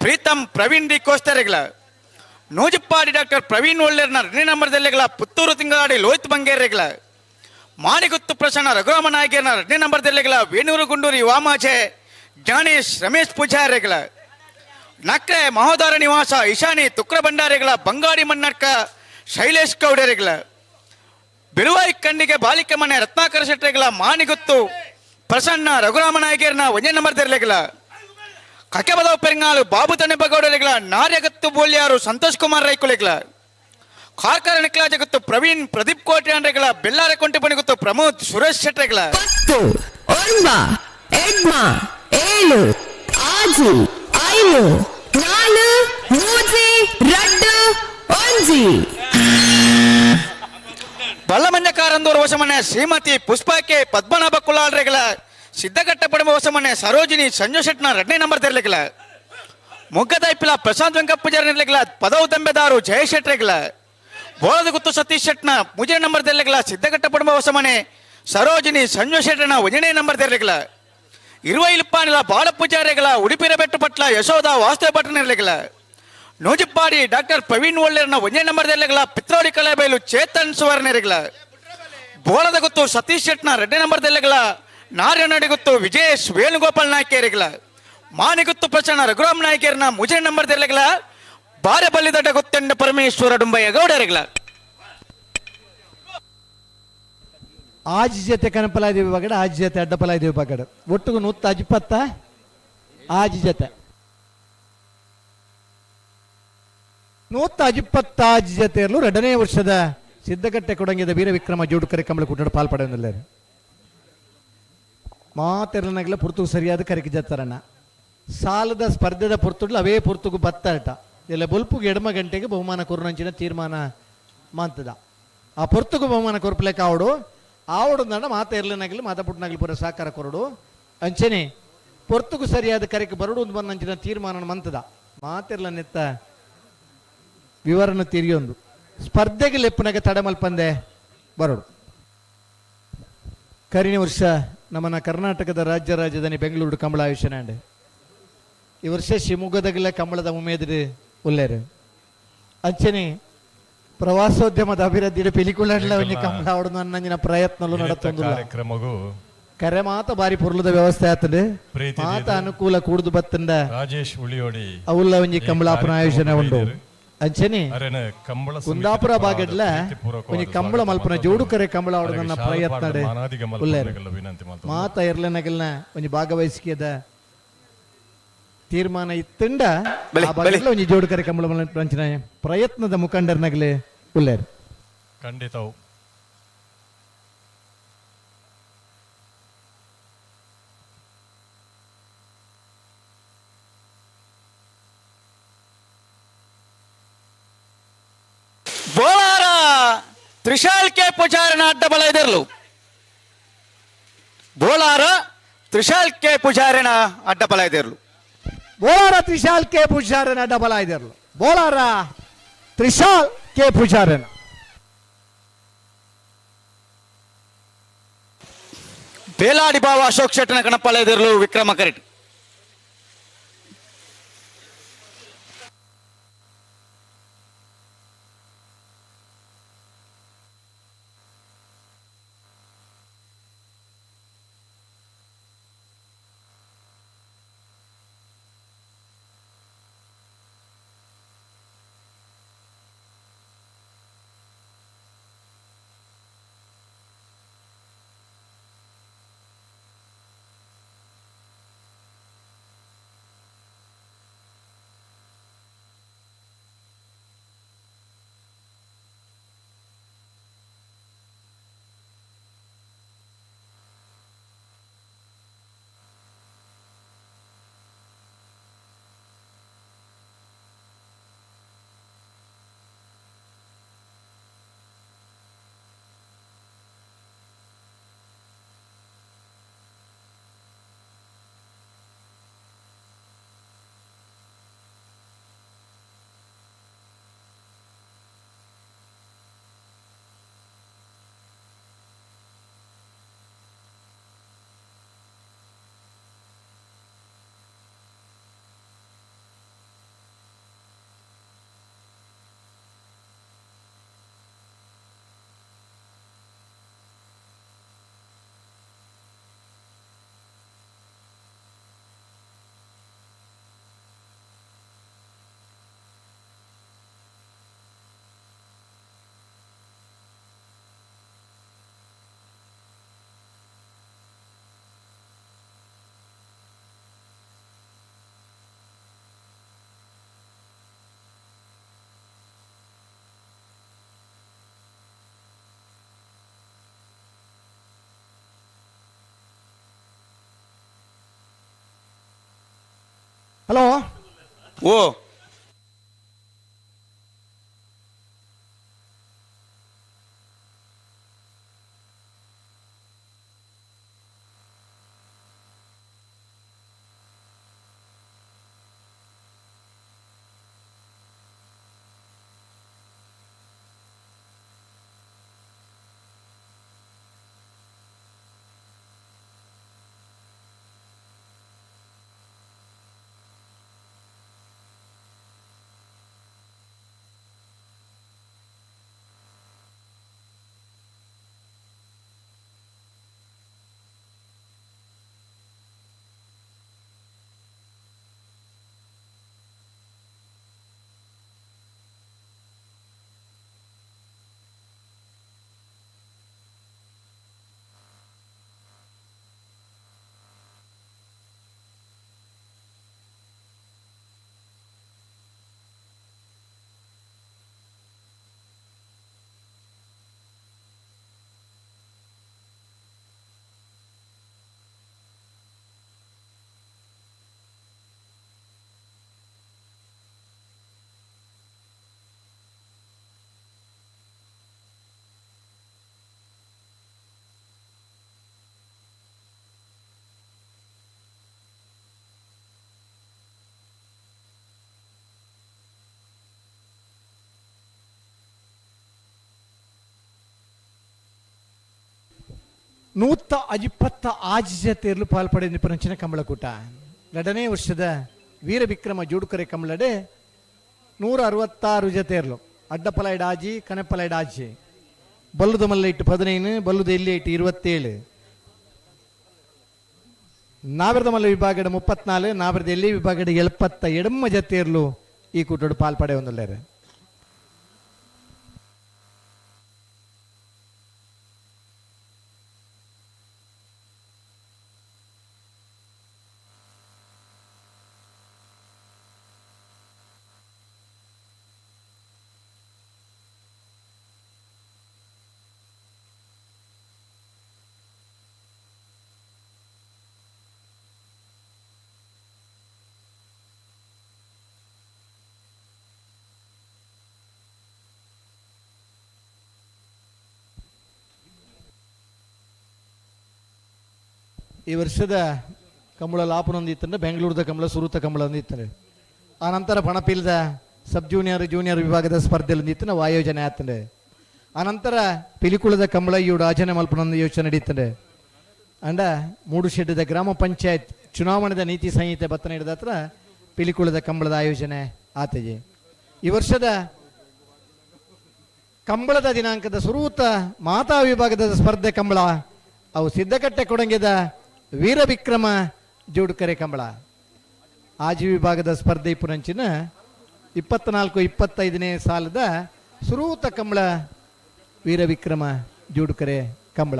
ಪ್ರೀತಮ್ ಪ್ರವೀಣ್ ಡಿ ಕೋಸ್ತರೆಗಳ ನೂಜಪ್ಪಾಡಿ ಡಾಕ್ಟರ್ ಪ್ರವೀಣ್ ಒಳ್ಳೇರ್ನ 2 ನಂಬರ್ ದಲ್ಲಿಗಳ ಪುತ್ತೂರು ತಿಂಗಳಾಡಿ ಲೋಹಿತ್ ಬಂಗೇರೆಗಳ ಮಾಣಿಗುತ್ತು ಪ್ರಸನ್ನ ರಘುರಾಮ ನಾಯಕರ್ನ 2 ನಂಬರ್ ದಲ್ಲಿಗಳ ವೇಣೂರು ಗುಂಡೂರಿ ವಾಮಾಜೆ ಜ್ಞಾನೇಶ್ ರಮೇಶ್ ಪೂಜಾರಿಗಳ ನಕ್ರೆ ಮಹೋದಾರ ನಿವಾಸ ಇಶಾನಿ ತುಕ್ರ ಭಂಡಾರಿಗಳ ಬಂಗಾಡಿ ಮನ್ನಡ್ಕ ಶೈಲೇಶ್ ಗೌಡರಿಗಳ ಬಿಳುವಾಯಿ ಕಣ್ಣಿಗೆ ಬಾಲಿಕೆ ಮನೆ ರತ್ನಾಕರ ಶೆಟ್ಟರಿಗಳ ಮಾಣಿಗುತ್ತು ಪ್ರಸನ್ನ ರಘುರಾಮ ನಾಯಕರ್ನ 1 ನಂಬರ್ ದಲ್ಲಿಗಳ ಕಕೆಬದವ ಪೆರಂಗಾಳು ಬಾಬು ತಣ್ಣೆಬಗೌಡರಿಗಳ ನಾರ್ಯಗತ್ತು ಬೋಲ್ಯಾರು ಸಂತೋಷ್ ಕುಮಾರ್ ರೈಕುಲಿಗಳ ಕಾರ್ಕರ ನಿಕ್ಲಾಜ ಗೊತ್ತು ಪ್ರವೀಣ್ ಪ್ರದೀಪ್ ಕೋಟ್ಯಾನ್ರೆಗಳ ಬೆಲ್ಲಾರ ಕೊಂಟೆಪಣಿ ಗೊತ್ತು ಪ್ರಮೋದ್ ಸುರೇಶ್ ಶೆಟ್ಟರೆಗಳ 10 9 8 7 6 5 4 3 2 1. ಬಲ್ಲಮಂಜಕಾರಂದೂರು ಹೊಸಮನೆ ಶ್ರೀಮತಿ ಪುಷ್ಪಾಕೆ ಪದ್ಮನಾಭ ಕುಲಾಳ್ರೆಗಳ ಸಿದ್ಧಘಟ್ಟ ಪಡಮ ಹೊಸಮನೆ ಸರೋಜಿನಿ ಸಂಜು ಶೆಟ್ನ 2 ನಂಬರ್ ತೆರಲಿಗಳ ಮೊಗ್ಗದಾಯ್ಪಿಲ ಪ್ರಶಾಂತ್ ವೆಂಕಪ್ಪ ಪೂಜಾರಿ ಪದವು ತಂಬೆದಾರು ಜಯೇಶ್ ಶೆಟ್ರೆಗಳ ಬೋಳದ ಗುತ್ತು ಸತೀಶ್ ಶೆಟ್ನ 3 ನಂಬರ್ ತೆರಲಿಗಳ ಸಿದ್ಧಘಟ್ಟ ಪಡಮ ಹೊಸಮನೆ ಸರೋಜಿನಿ ಸಂಜು ಶೆಟ್ಟನ 1ನೇ ನಂಬರ್ ತೆರಲಿಗಳ ಇರುವೈಲುಪ್ಪಾನಿಲ ಬಾಳ ಪೂಜಾರಿಗಳ ಉಡುಪಿರ ಬೆಟ್ಟು ಪಟ್ಲ ಯಶೋಧ ವಾಸ್ತವ ಭಟ್ಟ ನೂಜಿಪ್ಪಾಡಿ ಡಾಕ್ಟರ್ ಪ್ರವೀಣ್ ಒಳ್ಳೇರ್ನ 1ನೇ ನಂಬರ್ ತೆರಲಿಗಳ ಪಿತ್ರೋಡಿ ಕಲೆಬೈಲು ಚೇತನ್ ಸುವರ್ಣರಿಗಳ ಬೋಳದ ಗೊತ್ತು ಸತೀಶ್ ಶೆಟ್ನ ರೆಡ್ಡಿ ನಂಬರ್ ದೆಲ್ಲಗಳ ನಾರ್ಯನಾಡಿ ಗೊತ್ತು ವಿಜೇಶ್ ವೇಣುಗೋಪಾಲ್ ನಾಯ್ಕೇರಿಗಳ ಮಾನಿಗುತ್ತು ಪ್ರಸನ್ನ ರಘುರಾಮ್ ನಾಯ್ಕೇರ್ನ ಮುಜೆ ನಂಬರ್ ದೆಲ್ಲಗಳ ಬಾರೆ ಬಲ್ಲಿದಡ್ಡ ಗೊತ್ತೆಂಡ ಪರಮೇಶ್ವರ ಡುಂಬಯ್ಯ ಗೌಡರಿಗಳ. ಆಜ್ ಜೊತೆ ಕನಪಲಾದಿ ವಿಭಾಗಡ ಆಜ್ ಜೊತೆ ಅಡ್ಡಪಲಾದಿ ವಿಭಾಗಡ ಒಟ್ಟಿಗೆ 120 ಆಜ್ ಜೊತೆ 125 ಜೊತೆ ಇರಲು 2ನೇ ವರ್ಷದ ಸಿದ್ಧಗಟ್ಟೆ ಕೊಡಂಗಿದ ವೀರ ವಿಕ್ರಮ ಜೋಡುಕರೆ ಕಂಬಳ ಕೂಟಡು ಪಾಲ್ಪಡೆಯೊಂದಿಲ್ಲ ಮಾತೆರನಗಲ ಪುರ್ತುಗು ಸರಿಯಾದ ಕರೆಗೆ ಜತ್ತರಣ್ಣ ಸಾಲದ ಸ್ಪರ್ಧೆದ ಪುರ್ತುಡ್ಲು ಅವೇ ಪುರ್ತುಗು ಬತ್ತಾಟ ಇಲ್ಲ ಬೊಲ್ಪುಗೆ ಎಡಮ ಗಂಟೆಗೆ ಬಹುಮಾನ ಕೊರುನಂಚಿನ ತೀರ್ಮಾನ ಮಾಂತದ ಆ ಪೊರ್ತುಗು ಬಹುಮಾನ ಕೊರ್ಪಲೇಕ ಆವಡು ಆವಡು ನಡ ಮಾತ ಇರ್ಲನಾಗಲಿ ಮಾತ ಪುಟ್ಟನಾಗಲಿ ಪೂರ ಸಹಕಾರ ಕೊರಡು ಅಂಚನೆ ಪೊರ್ತುಗು ಸರಿಯಾದ ಕರೆಗೆ ಬರಡು ಒಂದು ಬಂದಂಚಿನ ತೀರ್ಮಾನ ಮಂತದ ಮಾತಿರ್ಲ ನೆತ್ತ ವಿವರಣ ತಿರಿಯೊಂದು ಸ್ಪರ್ಧೆಗೆ ಲೆಪ್ಪನಾಗ ತಡಮಲ್ಪಂದೆ ಬರಡು. ಕರಿನ ವರ್ಷ ನಮ್ಮನ್ನ ಕರ್ನಾಟಕದ ರಾಜ್ಯ ರಾಜಧಾನಿ ಬೆಂಗಳೂರು ಕಂಬಳ ಆಯೋಜನೆ ಈ ವರ್ಷ ಶಿವಮೊಗ್ಗದಾಗಲ ಕಂಬಳದ ಉಮೇದಿರು ಉಲ್ಲೇರು ಅಂಚನೆ ಪ್ರವಾಸೋದ್ಯಮದ ಅಭಿವೃದ್ಧಿ ಪಿಲಿಕುಳಡ್ಲ ಒಂಜಿ ಕಂಬಳ ಆವಡು ನನ್ನಂಜಿನ ಪ್ರಯತ್ನಲು ನಡತೊಂದುಲ್ಲ ಕಾರ್ಯಕ್ರಮಗೂ ಕರೆ ಮಾತ ಬಾರಿ ಪೊರ್ಲುದ ವ್ಯವಸ್ಥೆ ಆತದೆ ಮಾತ ಅನುಕೂಲ ಕೂಡುದು ಬತ್ತಂದ ರಾಜೇಶ್ ಉಳಿಯೋಡಿ ಅವುಲ್ಲ ಒಂಜಿ ಕಂಬಳಾಪನ ಆಯೋಜನೆ ಉಂಡು ಅಂಚನೆ ಕಂಬಳ ಕುಂದಾಪುರ ಬಾಗಡ್ಲ ಒಂಜಿ ಕಂಬಳ ಮಲ್ಪನ ಜೋಡುಕರೆ ಕಂಬಳ ಆವಡು ನನ್ನ ಪ್ರಯತ್ನ ಉಲ್ಲೇರು ಮಾತ ಇರ್ಲನಗಲ್ನ ಒಂಜಿ ಭಾಗವಹಿಸಿಕೆದ ತೀರ್ಮಾನ ಇತ್ತಂಡ ಒಂಜಿ ಜೋಡುಕರೆ ಕಂಬಳ ಮಲ್ಪನ ಪ್ರಯತ್ನದ ಮುಖಂಡರ್ನಗಲೆ ಉಲ್ಲೇರು ಖಂಡಿತ. ಬೋಳಾರ ತ್ರಿಶಾಲ್ ಕೆ ಪೂಜಾರನ ಅಡ್ಡಬಲ ಎದಿರ್ಲು ಬೋಳಾರ ತ್ರಿಶಾಲ್ ಕೆ ಪೂಜಾರನ ಅಡ್ಡಬಲ ಎದಿರ್ಲು ಬೋಳಾರ ತ್ರಿಶಾಲ್ ಕೆ ಪೂಜಾರನ ಅಡ್ಡಬಲ ಎದಿರ್ಲು ಬೋಳಾರ ತ್ರಿಶಾಲ್ ಕೆ ಪೂಜಾರನ. ಬೇಲಾಡಿ ಬಾವ ಅಶೋಕ್ ಶೆಟ್ಟನ ಕಣಪ್ಪಾಳ ಎದಿರ್ಲು ವಿಕ್ರಮ ಕರೆಟ್. ಹಲೋ ಓ 126 ಜತೆಯರ್ಲು ಪಾಲ್ಪಡೆದ ಪರಂಚಿನ ಕಂಬಳಕೂಟ ಎರಡನೇ ವರ್ಷದ ವೀರವಿಕ್ರಮ ಜೋಡುಕರೆ ಕಂಬಳಡೆ 166 ಜತೆಯರ್ಲು ಅಡ್ಡಪಲೈಡ್ ಆಜಿ ಕನೆಪಲೈಡ್ ಆಜಿ ಬಲ್ಲುದ ಮಲ್ಲ ಇಟ್ಟು 15 ಬಲ್ಲುದ ಎಲ್ಲಿ ಇಟ್ಟು 27 ನಾವಿರದ ಮಲ್ಲ ವಿಭಾಗದ 34 ನಾವಿರದ ಎಲ್ಲಿ ವಿಭಾಗದ 78 ಜತೆಯರ್ಲು ಈ ಕೂಟೋಡು ಪಾಲ್ಪಡೆ ಹೊಂದಲ್ಲೇರೆ. ಈ ವರ್ಷದ ಕಂಬಳ ಲಾಪನೊಂದಿತ್ತಂದ್ರೆ ಬೆಂಗಳೂರದ ಕಂಬಳ ಸುರುತ ಕಂಬಳ ಒಂದಿತ್ತಂದ್ರೆ ಆ ನಂತರ ಪಣಪಿಲ್ದ ಸಬ್ ಜೂನಿಯರ್ ಜೂನಿಯರ್ ವಿಭಾಗದ ಸ್ಪರ್ಧೆಯಲ್ಲಿ ಒಂದಿತ್ತು ನಾವು ಆಯೋಜನೆ ಆತಂದ್ರೆ ಆ ನಂತರ ಪಿಲಿಕುಳದ ಕಂಬಳ ಇವರು ಆಚರಣೆ ಮಲ್ಪನೊಂದು ಯೋಚನೆ ನಡೀತಂದ್ರೆ ಅಂಡ ಮೂಡುಶೆಡ್ಡದ ಗ್ರಾಮ ಪಂಚಾಯತ್ ಚುನಾವಣೆದ ನೀತಿ ಸಂಹಿತೆ ಬತ್ತನ ಹಿಡಿದ ಹತ್ರ ಪಿಲಿಕುಳದ ಕಂಬಳದ ಆಯೋಜನೆ ಆತಜೆ. ಈ ವರ್ಷದ ಕಂಬಳದ ದಿನಾಂಕದ ಸುರೂತ ಮಾತಾ ವಿಭಾಗದ ಸ್ಪರ್ಧೆ ಕಂಬಳ ಅವು ಸಿದ್ಧಕಟ್ಟೆ ಕೊಡಂಗಿದ ವೀರವಿಕ್ರಮ ಜೋಡುಕರೆ ಕಂಬಳ ಆಜಿ ವಿಭಾಗದ ಸ್ಪರ್ಧೆ ಪುನಂಚಿನ 24-25ನೇ ಸಾಲದ ಸುರೂತ ಕಂಬಳ ವೀರವಿಕ್ರಮ ಜೋಡುಕರೆ ಕಂಬಳ.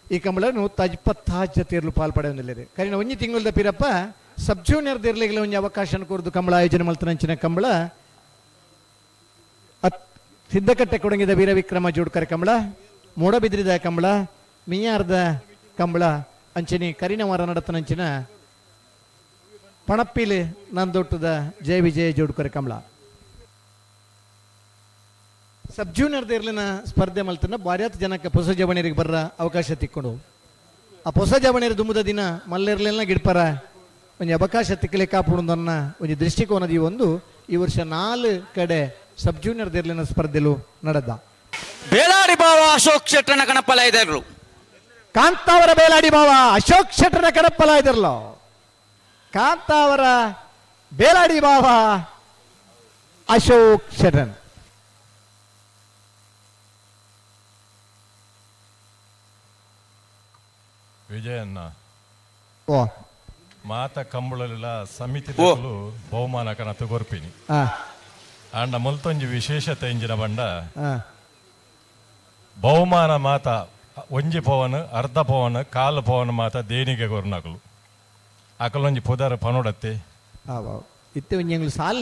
ಈ ಕಂಬಳ 126 ಜತೆಯರ್ಲು ಪಾಲ್ಪಡೆಯೊಂದಿಲ್ಲ. ಕರಿನ ಒಂಜಿ ತಿಂಗಳದ ಪಿರಪ್ಪ ಸಬ್ ಜೂನಿಯರ್ ದೇರ್ಲಿಗಳ ಒಂಜಿ ಅವಕಾಶ ಕೋರ್ದು ಕಂಬಳ ಆಯೋಜನೆ ಮಲ್ತನಂಚಿನ ಕಂಬಳ ಸಿದ್ಧಕಟ್ಟೆ ಕೊಡಂಗಿದ ವೀರವಿಕ್ರಮ ಜೋಡುಕರೆ ಕಂಬಳ, ಮೂಡಬಿದ್ರಿದ ಕಂಬಳ, ಮಿಯಾರ್ದ ಕಂಬಳ, ಅಂಚಿನಿ ಕರಿನವಾರ ನಡತನಂಚಿನ ಪಣಪ್ಪಿಲಿ ನಂದೊಟ್ಟದ ಜಯ ವಿಜಯ ಜೋಡುಕರೆ ಕಂಬಳ. ಸಬ್ ಜೂನಿಯರ್ ದೇರ್ಲಿನ ಸ್ಪರ್ಧೆ ಮಲ್ತನ ಬಾರ್ಯಾತ್ ಜನಕ್ಕೆ ಹೊಸ ಜವಣಿಯರಿಗೆ ಬರ್ರ ಅವಕಾಶ ತಿಕ್ಕೊಂಡು ಆ ಹೊಸ ಜವಣಿಯರು ದುಮ್ಮದ ದಿನ ಮಲ್ಲೆರ್ಲೆಲ್ಲ ಗಿಡ್ಪರ ಒಂಜಿ ಅವಕಾಶ ತಿಕ್ಕಲಿಕ್ಕೆ ಕಾಪುಡುದನ್ನ ಒಂಜಿ ದೃಷ್ಟಿಕೋನದ ಈ ಒಂದು ಈ ವರ್ಷ 4 ಕಡೆ ಸಬ್ ಜೂನಿಯರ್ ದೇರ್ಲಿನ ಸ್ಪರ್ಧೆಲು ನಡೆದ. ಬೇಲಾಡಿ ಬಾವ ಅಶೋಕ್ ಶೆಟ್ಟನ ಕಣಪ್ಪಲ ಇದ್ದರು. ಕಾಂತಾವರ ಬೇಲಾಡಿ ಬಾವ ಅಶೋಕ್ ಶೆಟ್ಟನ ಕಣಪ್ಪಲ ಇದ್ರಲ್ಲ. ಕಾಂತಾವರ ಬೇಲಾಡಿ ಬಾವ ಅಶೋಕ್ ಶೆಟ್ಟನ್. ವಿಜಯನ್ನ ಓ ಮಾತ ಕಂಬಳಲ ಸಮಿತಿ ಬಹುಮಾನ ಕಣತು ಕೊರ್ಪಿನಿ ಆಂಡ ಮುಲ್ತೊಂಜಿ ವಿಶೇಷತೆ ಇಂಜಿನ ಬಂಡ ಬಹುಮಾನ ಮಾತ ಒಂಜಿ ಪವನ್ ಅರ್ಧ ಪವನ್ ಕಾಲು ಪವನ್ ಮಾತ ದೇಣಿಗೆ ಕೊರ್ನಕಲು ಅಕಲೊಂಜಿ ಪುದರ್ ಪನೋಡತ್ತೆ ಇತ್ತೆ ಒಂಜಿ ಸಾಲ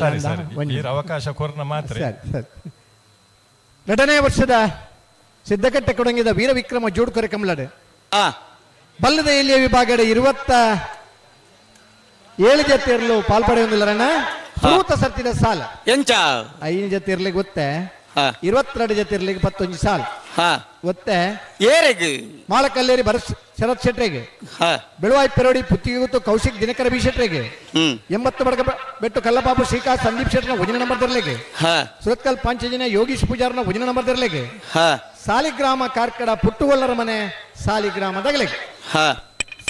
ಸರಿ ಸರಿ ಅವಕಾಶ ಕೊರ್ನ ಮಾತ್ರ. ಎರಡನೇ ವರ್ಷದ ಸಿದ್ಧಕಟ್ಟೆ ಕೊಡಂಗಿದ ವೀರವಿಕ್ರಮ ಜೋಡ್ಕೊರೆ ಕಂಬಳಡೆ ಬಲ್ಲದ ಎಲ್ಲಿಯ ವಿಭಾಗದ 27 ಜತೆಯರ್ಲು ಪಾಲ್ಪಡೆಯೊಂದಿಲ್ಲರಣ್ಣ. ಸೂತ ಸರ್ತಿದ ಸಾಲ ಎಂಚ 5 ಜತೆ ಇರ್ಲಿಕ್ಕೆ ಗೊತ್ತೆ 22 ಜತೆ ಇರ್ಲಿಕ್ಕೆ 11 ಸಾಲ ಗೊತ್ತೆ ಏರೆಗ್ ಮಾಳಕಲ್ಲೇರಿ ಭರತ್ ಶರತ್ ಶೆಟ್ರೆಗೆ, ಬೆಳುವಾಯಿ ಪೆರೋಡಿ ಪುತ್ತಿಗೆ ಕೌಶಿಕ್ ದಿನಕರ ಬಿ ಶೆಟ್ರೆಗೆ, 80 ಬಡಗ ಬೆಟ್ಟು ಕಲ್ಲಬಾಬು ಶ್ರೀಕಾಂತ್ ಸಂದೀಪ್ ಶೆಟ್ರನ ಒಂದಿನ ನಂಬರ್ ದರ್ಲೆಗೆ, ಸುರತ್ಕಲ್ ಪಾಂಚಜನ ಯೋಗೀಶ್ ಪೂಜಾರ್ನ ಒಂದಿನ ನಂಬರ್ ದರ್ಲೆಗೆ, ಸಾಲಿಗ್ರಾಮ ಕಾರ್ಕಡ ಪುಟ್ಟುಗೊಲ್ಲರ ಮನೆ ಸಾಲಿಗ್ರಾಮ ದಗಲೆಗೆ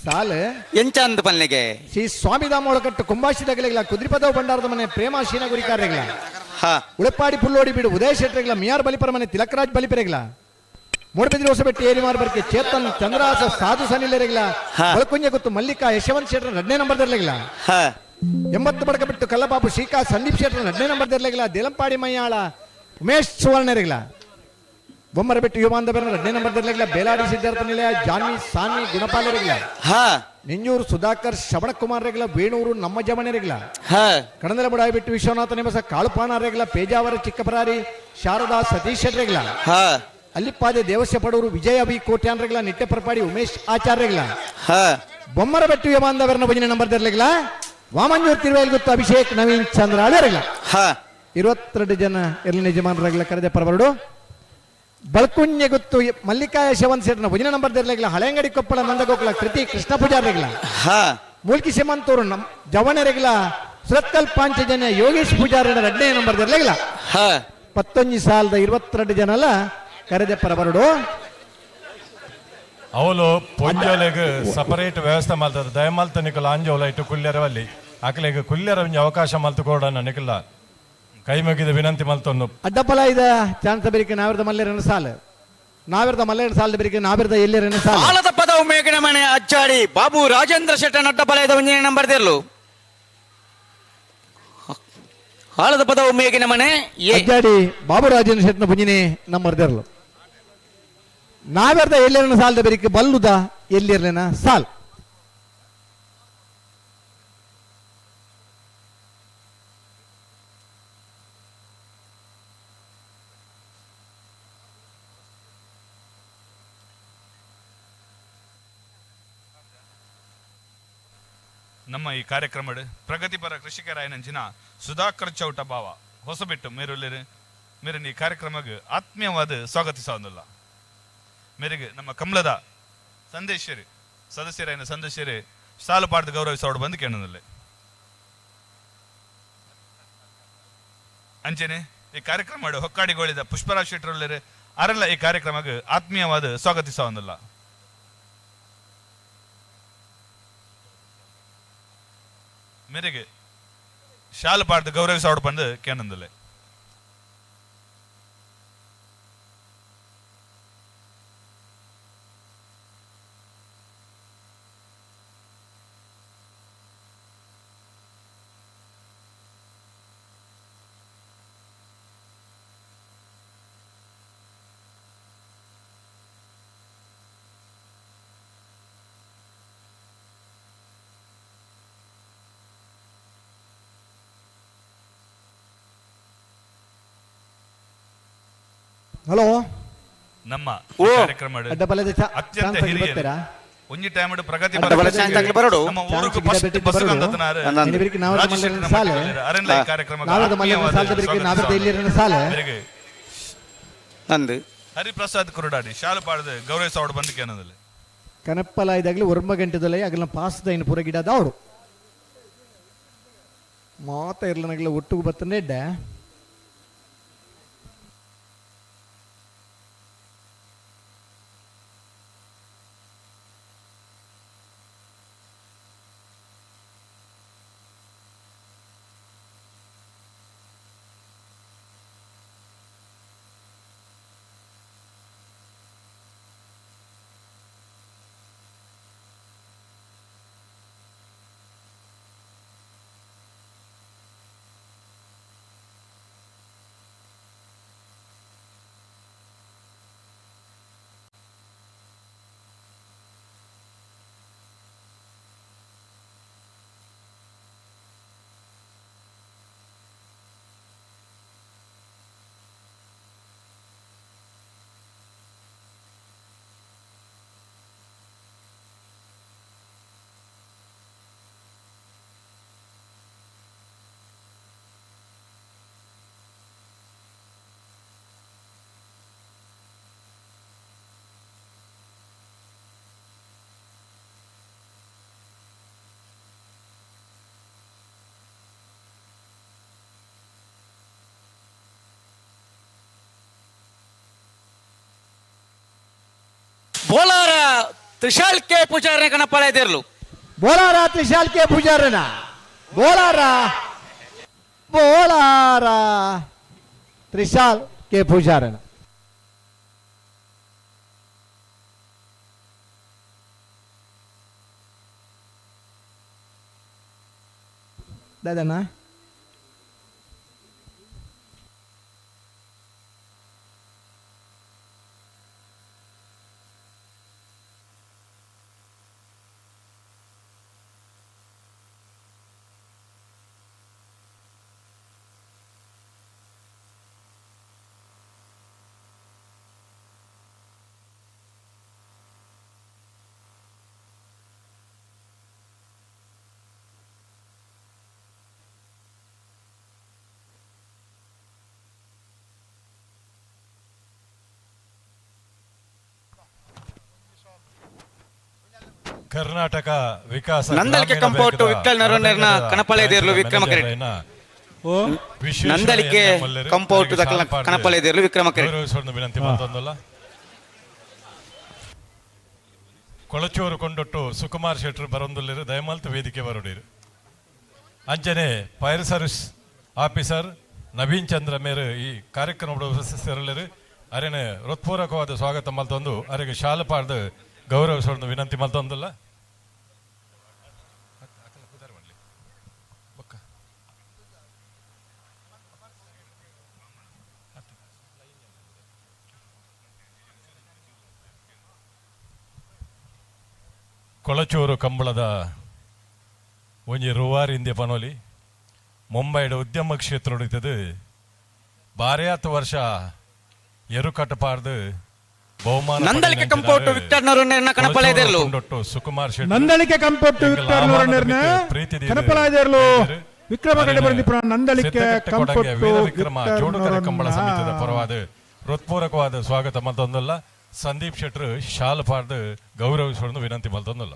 ಸಾಲ ಎಂಚ ಅಂದ ಪನ್ನೆಗೆ ಶ್ರೀ ಸ್ವಾಮಿಧಾಮ ಒಳಕಟ್ಟು ಕುಂಬಾಶಿ ದಗಲೆಗಳ ಕುದ್ರಿಪದವ ಭಂಡಾರದ ಮನೆ ಪ್ರೇಮ ಶೀನ ಗುರಿಕಾರ್ಯಗಳ, ಉಳಪಾಡಿ ಪುಲ್ಲೋಡಿ ಬೀಡು ಉದಯ ಶೆಟ್ರೆಗಳ ಮಿಯಾರ್ ಬಲಿಪರ ಮನೆ ತಿಲಕರಾಜ್ ಬಲಿಪೆರೆಗಳ, ಮೂಡಬಿದ್ರಿ ಹೊಸಬೆಟ್ಟಿ ಏರಿಮಾರ್ ಬರ್ಕೆ ಚೇತನ್ ಚಂದ್ರಹಾಸ ಸಾಧು ಸನಿಲೆರೆಗಳ, ಒಳಕುಂಜ ಗೊತ್ತು ಮಲ್ಲಿಕಾ ಯಶವಂತ್ ಶೆಟ್ರ 2ನೇ ನಂಬರ್ ದರ್ಲೆಗಳ, 80 ಬಡಕ ಬಿಟ್ಟು ಕಲ್ಲಬಾಬು ಶ್ರೀಕಾಂತ್ ಸಂದೀಪ್ ಶೆಟ್ರ 2ನೇ ನಂಬರ್ ದರ್ಲೆಗಳ, ದೇಲಂಪಾಡಿ ಮೈಯಾಳ ಉಮೇಶ್ ಸುವರ್ಣರೆಗಳ, ಬೊಮ್ಮರ ಬಿಟ್ಟು ಯುವಾಂದ ಬೆರ 2ನೇ ನಂಬರ್ ದರ್ಲೆಗಳ, ಬೇಲಾಡಿ ಸಿದ್ಧಾರ್ಥ ನಿಲಯ ಜಾನ್ವಿ ಸಾನ್ವಿ ಗುಣಪಾಲರೆಗಳ, ನಿಂಜೂರು ಸುಧಾಕರ್ ಶ್ರವಣಕುಮಾರ್ ರೆಗಳ, ವೇಣೂರು ನಮ್ಮ ಜಮಣೆರೆಗಳ, ಕಡಂದಲ ಬಡಾಯಿ ಬಿಟ್ಟು ವಿಶ್ವನಾಥ ನಿವಾಸ ಕಾಳುಪಾಣ ರೆಗಳ, ಪೇಜಾವರ ಚಿಕ್ಕಪರಾರಿ ಶಾರದಾ ಸತೀಶ್ ರೆಗಳ, ಅಲ್ಲಿಪ್ಪಾದೆ ದೇವಸ್ಯ ಪಡೂರು ವಿಜಯ ಬಿ ಕೋಟ್ಯಾನ್ ರೆಗಳ, ನಿಟ್ಟೆ ಪರಪಾಡಿ ಉಮೇಶ್ ಆಚಾರ್ಯಗಳ, ಬೊಮ್ಮರ ಬೆಟ್ಟು ಯಮಾಂದವರನ ಭಜನೆ ನಂಬರ್ ದರ್ಲೆಗಳ, ವಾಮಂಜೂರ್ ತಿರುವೇಲ್ ಗುತ್ತು ಅಭಿಷೇಕ್ ನವೀನ್ ಚಂದ್ರ ಅಳೆರೆಗಳ, 22 ಜನ ಎಲ್ಲ ಯಜಮಾನರಾಗಲ ಕರೆದೆ ಪರಬರಡು. ಬಳಕುಂಜೆ ಗುತ್ತು ಮಲ್ಲಿಕಾ ಯಶವಂತ್ ಶೆಟ್ಟನ ಭಜನೆ ನಂಬರ್ ದರ್ಲೆಗಳ, ಹಳೆಂಗಡಿ ಕೊಪ್ಪಳ ನಂದಗೋಕುಲ ಕೃತಿ ಕೃಷ್ಣ ಪೂಜಾರ್ರೆಗಳ, ಮೂಲ್ಕಿ ಸಿಮಂತೂರು ನಮ್ ಜವಣರೆಗಳ, ಸುರತ್ಕಲ್ ಪಾಂಚಜನ್ಯ ಯೋಗೇಶ್ ಪೂಜಾರಿ 2ನೇ ನಂಬರ್ ದರ್ಲೆಗಳ, 19 ಸಾಲದ 22 ಜನಲ ಕರೆದೆ ಪರಬರಡು. ಅವಳು ಪೊಂಜೋಲೆಗ್ ಸಪರೇಟ್ ವ್ಯವಸ್ಥೆ ಮಲ್ತದ ದಯಮಲ್ತ ನಿಕುಲ ಆಂಜೋಲ ಇಟ್ಟು ಕುಲ್ಯರವಲ್ಲಿ ಅಕಲೆಗ್ ಕುಲ್ಯರ ಒಂಜಿ ಅವಕಾಶ ಮಲ್ತು ಕೊಡೋಣ ನಿಕುಲ ಕೈ ಮುಗಿದ ವಿನಂತಿ ಮಲ್ತೊಂದು. ಅಡ್ಡಪಲ ಇದ ಚಾನ್ಸ್ ಬೆರಿಕೆ ನಾವಿರದ ಮಲ್ಲೇರನ ಸಾಲ, ನಾವಿರದ ಮಲ್ಲೇರನ ಸಾಲದ ಬೆರಿಕೆ ನಾವಿರದ ಎಲ್ಲರನ ಸಾಲ. ಆಲದ ಪದವು ಮೇಗಿನ ಮನೆ ಅಜ್ಜಾಡಿ ಬಾಬು ರಾಜೇಂದ್ರ ಶೆಟ್ಟನ ಅಡ್ಡಪಲ ಇದ ಒಂಜನೇ ನಂಬರ್ ದೇರ್ಲು. ಆಲದ ಪದವು ಮೇಗಿನ ಮನೆ ಅಜ್ಜಾಡಿ ಬಾಬು ರಾಜೇಂದ್ರ ಶೆಟ್ಟನ ಪುಂಜಿನೇ ನಂಬರ್ ದೇರ್ಲು. ನಾವೆರ್ದ ಎಲ್ಲರನ ಸಾಲದ ಬೆರಿಕೆ ಬಲ್ಲುದ ಎಲ್ಲಿರ್ಲಿನ ಸಾಲ್. ನಮ್ಮ ಈ ಕಾರ್ಯಕ್ರಮಡ್ ಪ್ರಗತಿಪರ ಕೃಷಿಕರಾಯನಂಚಿನ ಸುಧಾಕರ್ ಚೌಟ ಭಾವ ಹೊಸಬೆಟ್ಟು ಮೇರುಲ್ಲೇರು ಮೇರಿನ ಈ ಕಾರ್ಯಕ್ರಮಕ್ಕೆ ಆತ್ಮೀಯವಾದ ಸ್ವಾಗತಿಸೋದಿಲ್ಲ. ಮೇರೆಗೆ ನಮ್ಮ ಕಮಲದ ಸಂದೇಶರು ಸದಸ್ಯರಾಯನ ಸಂದೇಶರು ಸಾಲು ಪಾಡ್ದು ಗೌರವಿಸೋಡು ಬಂದು ಕೇಳೋದಿಲ್ಲ. ಅಂಚನೆ ಈ ಕಾರ್ಯಕ್ರಮ ಹೊಕ್ಕಾಡಿಗೋಳಿದ ಪುಷ್ಪರಾಜ್ ಶೆಟ್ಟರುಳ್ಳೇರು ಅರೆಲ್ಲ ಈ ಕಾರ್ಯಕ್ರಮಕ್ಕೆ ಆತ್ಮೀಯವಾದ ಸ್ವಾಗತಿಸೋದಿಲ್ಲ. ಮೇರೆಗೆ ಶಾಲು ಪಾಡ್ದು ಗೌರವಿಸೋಡು ಬಂದು ಕೇಳೋದಿಲ್ಲ. ಹಲೋ, ನಮ್ಮ ಓ, ಕಾರ್ಯಕ್ರಮ ಅಡ್ಡಪಲದ ಅತ್ಯಂತ ಚಾನ್ಸ್ ಹಿರಿಯರು ಬರ್ತೀರಾ? ಒಂಜಿ ಟೈಮ್ ಪ್ರಗತಿ ಅಡ್ಡಪಲ ಚಾನ್ಸ್ ಆಗ್ಲಿ ಬರೋಡು. ನಮ್ಮ ಊರಿಗೆ ಚಾನ್ಸ್ ಫಸ್ಟ್ ಗಿಡ ಬಸ್ ಬರೋಡು. ಕಂದತನಾರು ನಿನ್ನ ಬೆರಿಕೆ ನಾವರದ ರಾಜೇಶ್ ಮಲ್ಲೇರನ ಶೆಟ್ಟರ್ ಸಾಲೆ. ಅರೆಲ್ಲ ಈ ಕಾರ್ಯಕ್ರಮಕ್ಕೆ ನಾವರದ ಮಲ್ಲೇರನ ಆತ್ಮೀಯವಾದ ಸಾಲದ ಬೆರಿಕೆ ನಾವರದ ಸ್ವಾಗತಿಸೋಣ. ಎಲ್ಲರನ ಸಾಲೆ. ಮೇರೆಗೆ ನಂದು ಹರಿಪ್ರಸಾದ್ ಕುರುಡಾಡಿ ಶಾಲು ಪಾಡದು ಗೌರವಿಸೋಡು ಬಂದು ಕೇನದಲ್ಲಿ. ಕನಪ್ಪಲ ಇದಾಗಲಿ ಒರ್ಮ ಗಂಟೆದೊಲೆ ಅಗಲ ಪಾಸದ ಇನ್ನು ಪೂರ ಗಿಡದ ಅವಡು ಮಾತ ಇರ್ಲನಗಲ ಒಟ್ಟಿಗೆ ಬತ್ತಂಡೆ ಇಡ್ಡೆ. ಬೋಲಾರ ತ್ರಿಶಾಲ್ ಕೆ ಪೂಜಾರನ ಕಣಪಾಳ ಇದಿರ್ಲು. ಬೋಲಾರ ತ್ರಿಶಾಲ್ ಕೆ ಪೂಜಾರನ ಬೋಲಾರ ಬೋಲಾರ ತ್ರಿಶಾಲ್ ಕೆ ಪೂಜಾರನ. ದಾದಣ್ಣ ಕರ್ನಾಟಕ ವಿಕಾಸ ನಂದಳಿಕೆ ಗ್ರಾಮೀಣ ಕಂಪೌಂಡ್ ಬ್ಯಾಂಕ್ನ ವಿಠಲ್ ನರೋನೇರ್ನ ಕಣಪಾಳೆ ದೇರ್ಲು ವಿಕ್ರಮ ಮ್ಯಾನೇಜರ್ ಕರೆಟ್. ಐನ ವಿಶ್ವೇಶ್ವರಯ್ಯ ನಂದಳಿಕೆ ಮಲ್ಲೇರು ಕಂಪೌಂಡ್ ಅವರಿಗೆ ದಕ್ಕಲ ಶಾಲು ಪಾಡ್ದು ಕಣಪಾಳೆ ದೇರ್ಲು ವಿಕ್ರಮ ಕರೆಟ್. ಗೌರವಿಸುವಂತ ವಿನಂತಿ ಮತ್ತೊಂದಲ್ಲ. ಕೊಳಚೂರು ಕೊಂಡೊಟ್ಟು ಸುಕುಮಾರ್ ಶೆಟ್ಟರು ಬರೊಂದುಲ್ಲೆರ್ ದಯಮಲ್ತ್ ವೇದಿಕೆ ಬರೊಡಿರು. ಅಂಚನೆ fire service officer Naveen Chandra ಮೇರು ಈ ಕಾರ್ಯಕ್ರಮದ ಉಪಸ್ಥಿತರುಲ್ಲೆರ್. ಅರೆನ ಹೃತ್ಪೂರ್ವಕವಾದ ಸ್ವಾಗತ ಮಲ್ತೊಂದು ಅರೆಗೆ ಶಾಲು ಪಾಡ್ದು ಗೌರವಿಸೊಂದು ವಿನಂತಿ ಮಲ್ತೊಂದುಲ್ಲ. ಕೊಳಚೂರು ಕಂಬಳದ ಒಂಜಿ ರೂವಾರಿ ಇಂದೆ ಪನೋಲಿ ಮುಂಬೈಡ್ ಉದ್ಯಮ ಕ್ಷೇತ್ರ ಇತ್ತದು ಬಾರ್ಯಾತ್ ವರ್ಷ ಎರುಕಟ್ಟ ಪಾಡ್ದು ಬಹುಮಾನ ನಂದಳಿಕೆ ಕಂಪೌಂಡ್ ವಿಕ್ಟರ್ ನೊರೊನ್ನೆರ್ನ ಕಣಪಲೈದೆರ್ಲು. ಸುಕುಮಾರ್ ಶೆಟ್ಟಿ ನಂದಳಿಕೆ ಕಂಪೌಂಡ್ ವಿಕ್ಟರ್ ನೊರೊನ್ನೆರ್ನ ಕಣಪಲೈದೆರ್ಲು. ವಿಕ್ರಮ ಕಡೆ ಬಂದಿಪುರ ನಂದಳಿಕೆ ಕಂಪೌಂಡ್ ವಿಕ್ರಮ ಜೋಡುಕರೆ ಕಂಬಳ ಸಮಿತಿದ ಪರವಾದ ಹೃತ್ಪೂರ್ವಕವಾದ ಸ್ವಾಗತ ಮಲ್ತೊಂದುಲ್ಲ. ಸಂದೀಪ್ ಶೆಟ್ಟರು ಶಾಲು ಪಾಡ್ದು ಗೌರವಿಸೋಣ ವಿನಂತಿ ಮಲ್ತೊಂದುಲ್ಲ.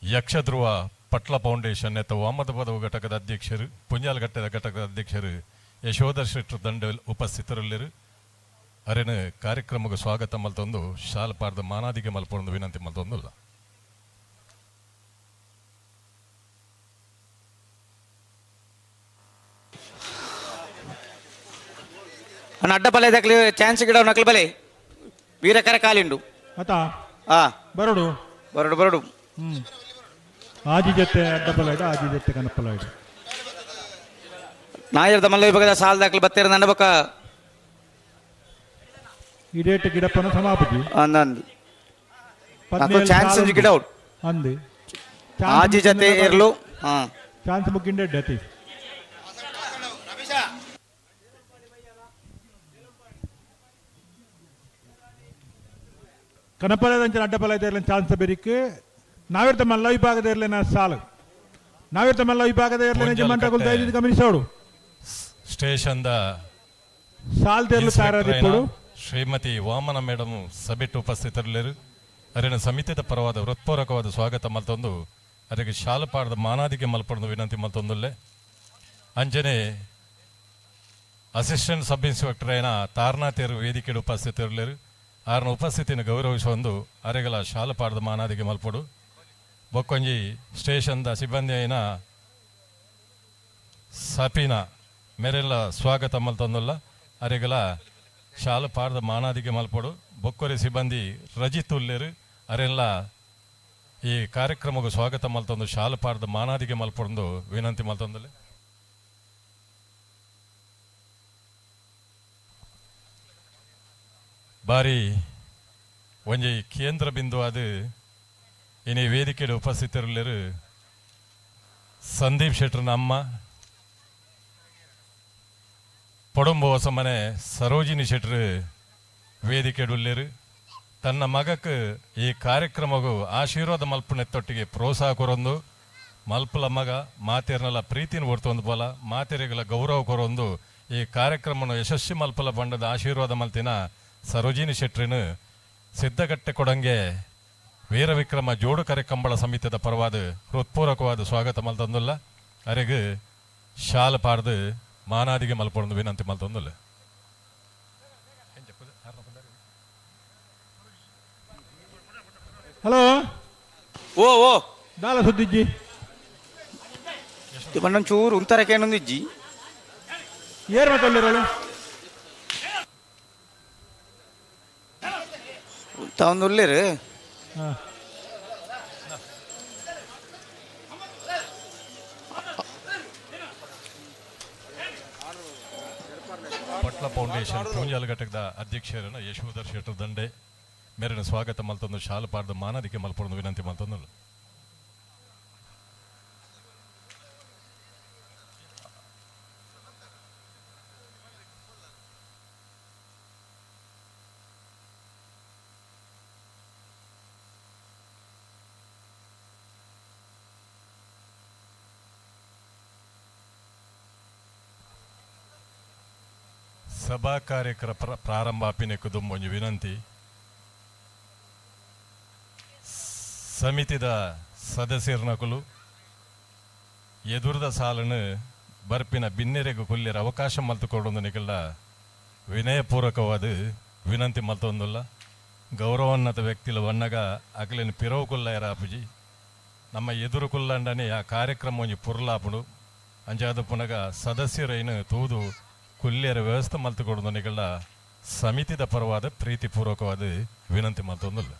ಯಕ್ಷಧ್ರುವ ಪಟ್ಲ ಫೌಂಡೇಶನ್ ಎತ್ತ ವಾಮದಪದವು ಘಟಕದ ಅಧ್ಯಕ್ಷರು ಪುಂಜಾಲಘಟ್ಟದ ಘಟಕದ ಅಧ್ಯಕ್ಷರು ಯಶೋಧರ್ ಶೆಟ್ಟರು ದಂಡ ಉಪಸ್ಥಿತರಲ್ಲಿರು. ಅರೆನ ಕಾರ್ಯಕ್ರಮಕ್ಕೆ ಸ್ವಾಗತ ಮಲ್ತೊಂದು ಶಾಲು ಪಾಡ್ದು ಮಾನಾದಿಗೆ ಮಲ್ಪೊಂದು ವಿನಂತಿ ಮಲ್ತೊಂದುಲ್ಲ. ಅಣ್ಣ ಅಡ್ಡ ಬಲೆ ದಕ್ಲಿ ಚಾನ್ಸ್ ಗಿಡ ನಕಲು ಬಲೆ ವೀರಕರ ಕಾಲಿಂಡು ಅತ ಆ ಬರಡು ಬರಡು ಬರಡು. ಆಜಿ ಜೊತೆ ಅಡ್ಡ ಬಲ ಇಡು, ಆಜಿ ಜೊತೆ ಕನಪಲ ಇಡು. ನಾಯರ್ದ ಮಲ್ಲ ವಿಭಾಗದ ಸಾಲ್ ದಾಖಲು ಬತ್ತೇರ ನನ್ನ ಬೊಕ ಇಡೇಟ್ ಗಿಡಪ್ಪನ ಸಮಾಪತಿ ಅಂದಂದು ಚಾನ್ಸ್ ಗಿಡ ಔಟ್ ಅಂದು ಆಜಿ ಜೊತೆ ಇರ್ಲು. ಹಾ ಚಾನ್ಸ್ ಮುಗ್ಗಿಂಡೆ ಅತಿ ಕನಪಲದಂಚಿನ ಅಡ್ಡಪಲ ಇರಲಿನ ಚಾನ್ಸ್ ಬೆರಿಕ್ ನಾವಿರ್ತ ಮಲ್ಲ ವಿಭಾಗದ ಇರಲಿನ ಸಾಲು ನಾವಿರ್ತ ಮಲ್ಲ ವಿಭಾಗದ ಇರಲಿನ ಜಮಂಟಗುಲ್ ದಯವಿಟ್ಟು ಗಮನಿಸೋಡು. ಸ್ಟೇಷನ್ the ಸಾಲ್ ತೇರ್ಲು ತಯಾರಾದಿಪ್ಪುಡು ಶ್ರೀಮತಿ ವಾಮನ ಮೇಡಮ್ ಸಭೆಟ್ ಉಪಸ್ಥಿತರಿಲ್ಲೆರ್. ಅರೆನ ಸಮಿತಿದ ಪರವಾದ ಹೃತ್ಪೂರ್ವಕವಾದ ಸ್ವಾಗತ ಮಲ್ತೊಂದು ಅರೆಗೆ ಶಾಲು ಪಾಡ್ದ ಮಾನಾದಿಗೆ ಮಲ್ಪೊಂದು ವಿನಂತಿ ಮಲ್ತೊಂದುಲ್ಲೆ. ಅಂಚನೆ ಅಸಿಸ್ಟೆಂಟ್ ಸಬ್ ಇನ್ಸ್ಪೆಕ್ಟರ್ అయిన ತಾರ್ನಾತೇರು ವೇದಿಕೆಡ್ ಉಪಸ್ಥಿತರಿಲ್ಲೆರ್. ಆರ್ನ ಉಪಸ್ಥಿತಿನ ಗೌರವಿಸೊಂದು ಅರೆಗಲ ಶಾಲು ಪಾಡ್ದ ಮಾನಾದಿಗೆ ಮಲ್ಪೊಡು. ಬೊಕ್ಕೊಂಜಿ ಸ್ಟೇಷನ್ದ ಸಿಬ್ಬಂದಿ అయిన ಸಫೀನ ಮೇರೆಲ್ಲ ಸ್ವಾಗತ ಮಲ್ತೊಂದುಲ್ಲ. ಅರೆಗಲ ಶಾಲು ಪಾಡ್ದ ಮಾನಾದಿಗೆ ಮಲ್ಪೊಡು. ಬೊಕ್ಕೊರಿ ಸಿಬ್ಬಂದಿ ರಜಿತ್ ಉಲ್ಲೆರ್. ಅರೆಲ್ಲ ಈ ಕಾರ್ಯಕ್ರಮಕ್ಕೆ ಸ್ವಾಗತ ಮಲ್ತೊಂದು ಶಾಲು ಪಾಡ್ದ ಮಾನಾದಿಗೆ ಮಲ್ಪೊಂದು ವಿನಂತಿ ಮಲ್ತೊಂದುಲ್ಲೆ. ಬಾರಿ ಒಂಜಿ ಕೇಂದ್ರ ಬಿಂದು ಅದು ಇನಿ ವೇದಿಕೆಡ್ ಉಪಸ್ಥಿತರುಲ್ಲೆರ್ ಸಂದೀಪ್ ಶೆಟ್ಟರ್ನ ಅಮ್ಮ ಪೊಡಂಬ ಹೊಸಮನೆ ಸರೋಜಿನಿ ಶೆಟ್ಟರು ವೇದಿಕೆಡ್ ಉಲ್ಲೆರ್. ತನ್ನ ಮಗಕ್ಕೆ ಈ ಕಾರ್ಯಕ್ರಮಗೂ ಆಶೀರ್ವಾದ ಮಲ್ಪುನೆತ್ತೊಟ್ಟಿಗೆ ಪ್ರೋತ್ಸಾಹ ಕೊರೊಂದು ಮಲ್ಪುಲ ಮಗ ಮಾತೆರ್ನಲ ಪ್ರೀತಿನ ಹೊರ್ತೊಂದು ಪೋಲ ಮಾತೆರೆಗಳ ಗೌರವ ಕೊರೊಂದು ಈ ಕಾರ್ಯಕ್ರಮವನ್ನು ಯಶಸ್ವಿ ಮಲ್ಪಲ ಬಂಡದ ಆಶೀರ್ವಾದ ಮಲ್ತಿನ ಸರೋಜಿನಿ ಶೆಟ್ಟರಿನ ಸಿದ್ಧಗಟ್ಟೆ ಕೊಡಂಗೆ ವೀರವಿಕ್ರಮ ಜೋಡುಕರೆ ಕಂಬಳ ಸಮಿತಿದ ಪರವಾದ ಹೃತ್ಪೂರ್ವಕವಾದ ಸ್ವಾಗತ ಮಲ್ತೊಂದುಲ್ಲ. ಅರೆಗ್ ಶಾಲು ಪಾಡ್ದು ಮಾನಾದಿಗೆ ಮಲ್ಪೊಂದು ವಿನಂತಿ ಮಲ್ತೊಂದುಲ್ಲ. ಹಲೋ ಓ ಓ ದಾಲ ಸುದ್ದಿಜ್ಜಿ ಚೂರು ಉಂತರಕ್ಕೆ ಏನೊಂದಿಜ್ಜಿ ಏರ್ ಮಾತಾಡಲಿರೋಳು ತಾವೊಂದು ಪಟ್ಲ ಫೌಂಡೇಶನ್ ಪೂಂಜಾಲ ಘಟಕದ ಅಧ್ಯಕ್ಷರನ್ನ ಯಶೋಧರ್ ಶೆಟ್ಟರ್ ದಂಡೆ ಮೇರಿನ ಸ್ವಾಗತ ಮಲ್ತೊಂದು ಶಾಲು ಪಾಡ್ದು ಮಾನಾದಿಕೆ ಮಲ್ಪೊಂದು ವಿನಂತಿ ಮಲ್ತೊಂದು. ಸಭಾ ಕಾರ್ಯಕ್ರಮ ಪ್ರಾರಂಭ ಆಪಿನೆಕ್ಕು ದುಂಬೊಂಜಿ ವಿನಂತಿ. ಸಮಿತಿದ ಸದಸ್ಯರ್ನಕುಲು ಎದುರದ ಸಾಲನ್ನು ಬರ್ಪಿನ ಬಿನ್ನೆರೆಗ್ ಕುಲ್ಲೆರ್ ಅವಕಾಶ ಮಲ್ತು ಕೊಡೊಂದು ನಿಕಲ್ಡ ವಿನಯಪೂರ್ವಕವಾದ ವಿನಂತಿ ಮಲ್ತೊಂದುಲ್ಲ. ಗೌರವೋನ್ನತ ವ್ಯಕ್ತಿಲು ವನ್ನಗ ಅಕ್ಲೆನ್ ಪಿರವು ಕುಲ್ಲ ಆಪುಜಿ, ನಮ್ಮ ಎದುರು ಕುಲ್ಲಂಡನೆ ಆ ಕಾರ್ಯಕ್ರಮ ಒಂಜಿ ಪೊರ್ಲಾಪುಂಡು. ಅಂಚಾದ್ ಪುನಗ ಸದಸ್ಯರೈನ್ ತೂದು ಕುಲ್ಲೆರ ವ್ಯವಸ್ಥೆ ಮಲ್ತು ಕೊಡೊಂದು ನಿಕಲ್ಡ ಸಮಿತಿದ ಪರವಾದ ಪ್ರೀತಿಪೂರ್ವಕವಾದ ವಿನಂತಿ ಮಲ್ತೊಂದುಲ್ಲ.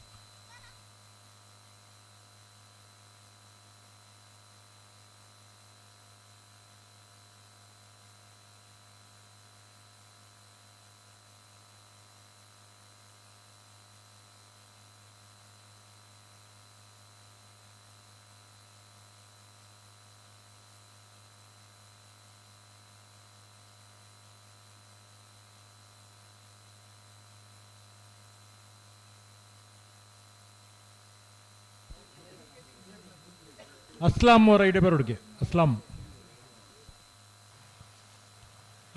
ಅಸ್ಲಾಂ ಅವರ ಇಡೆ ಬರೋಡಿಗೆ ಅಸ್ಲಾಂ.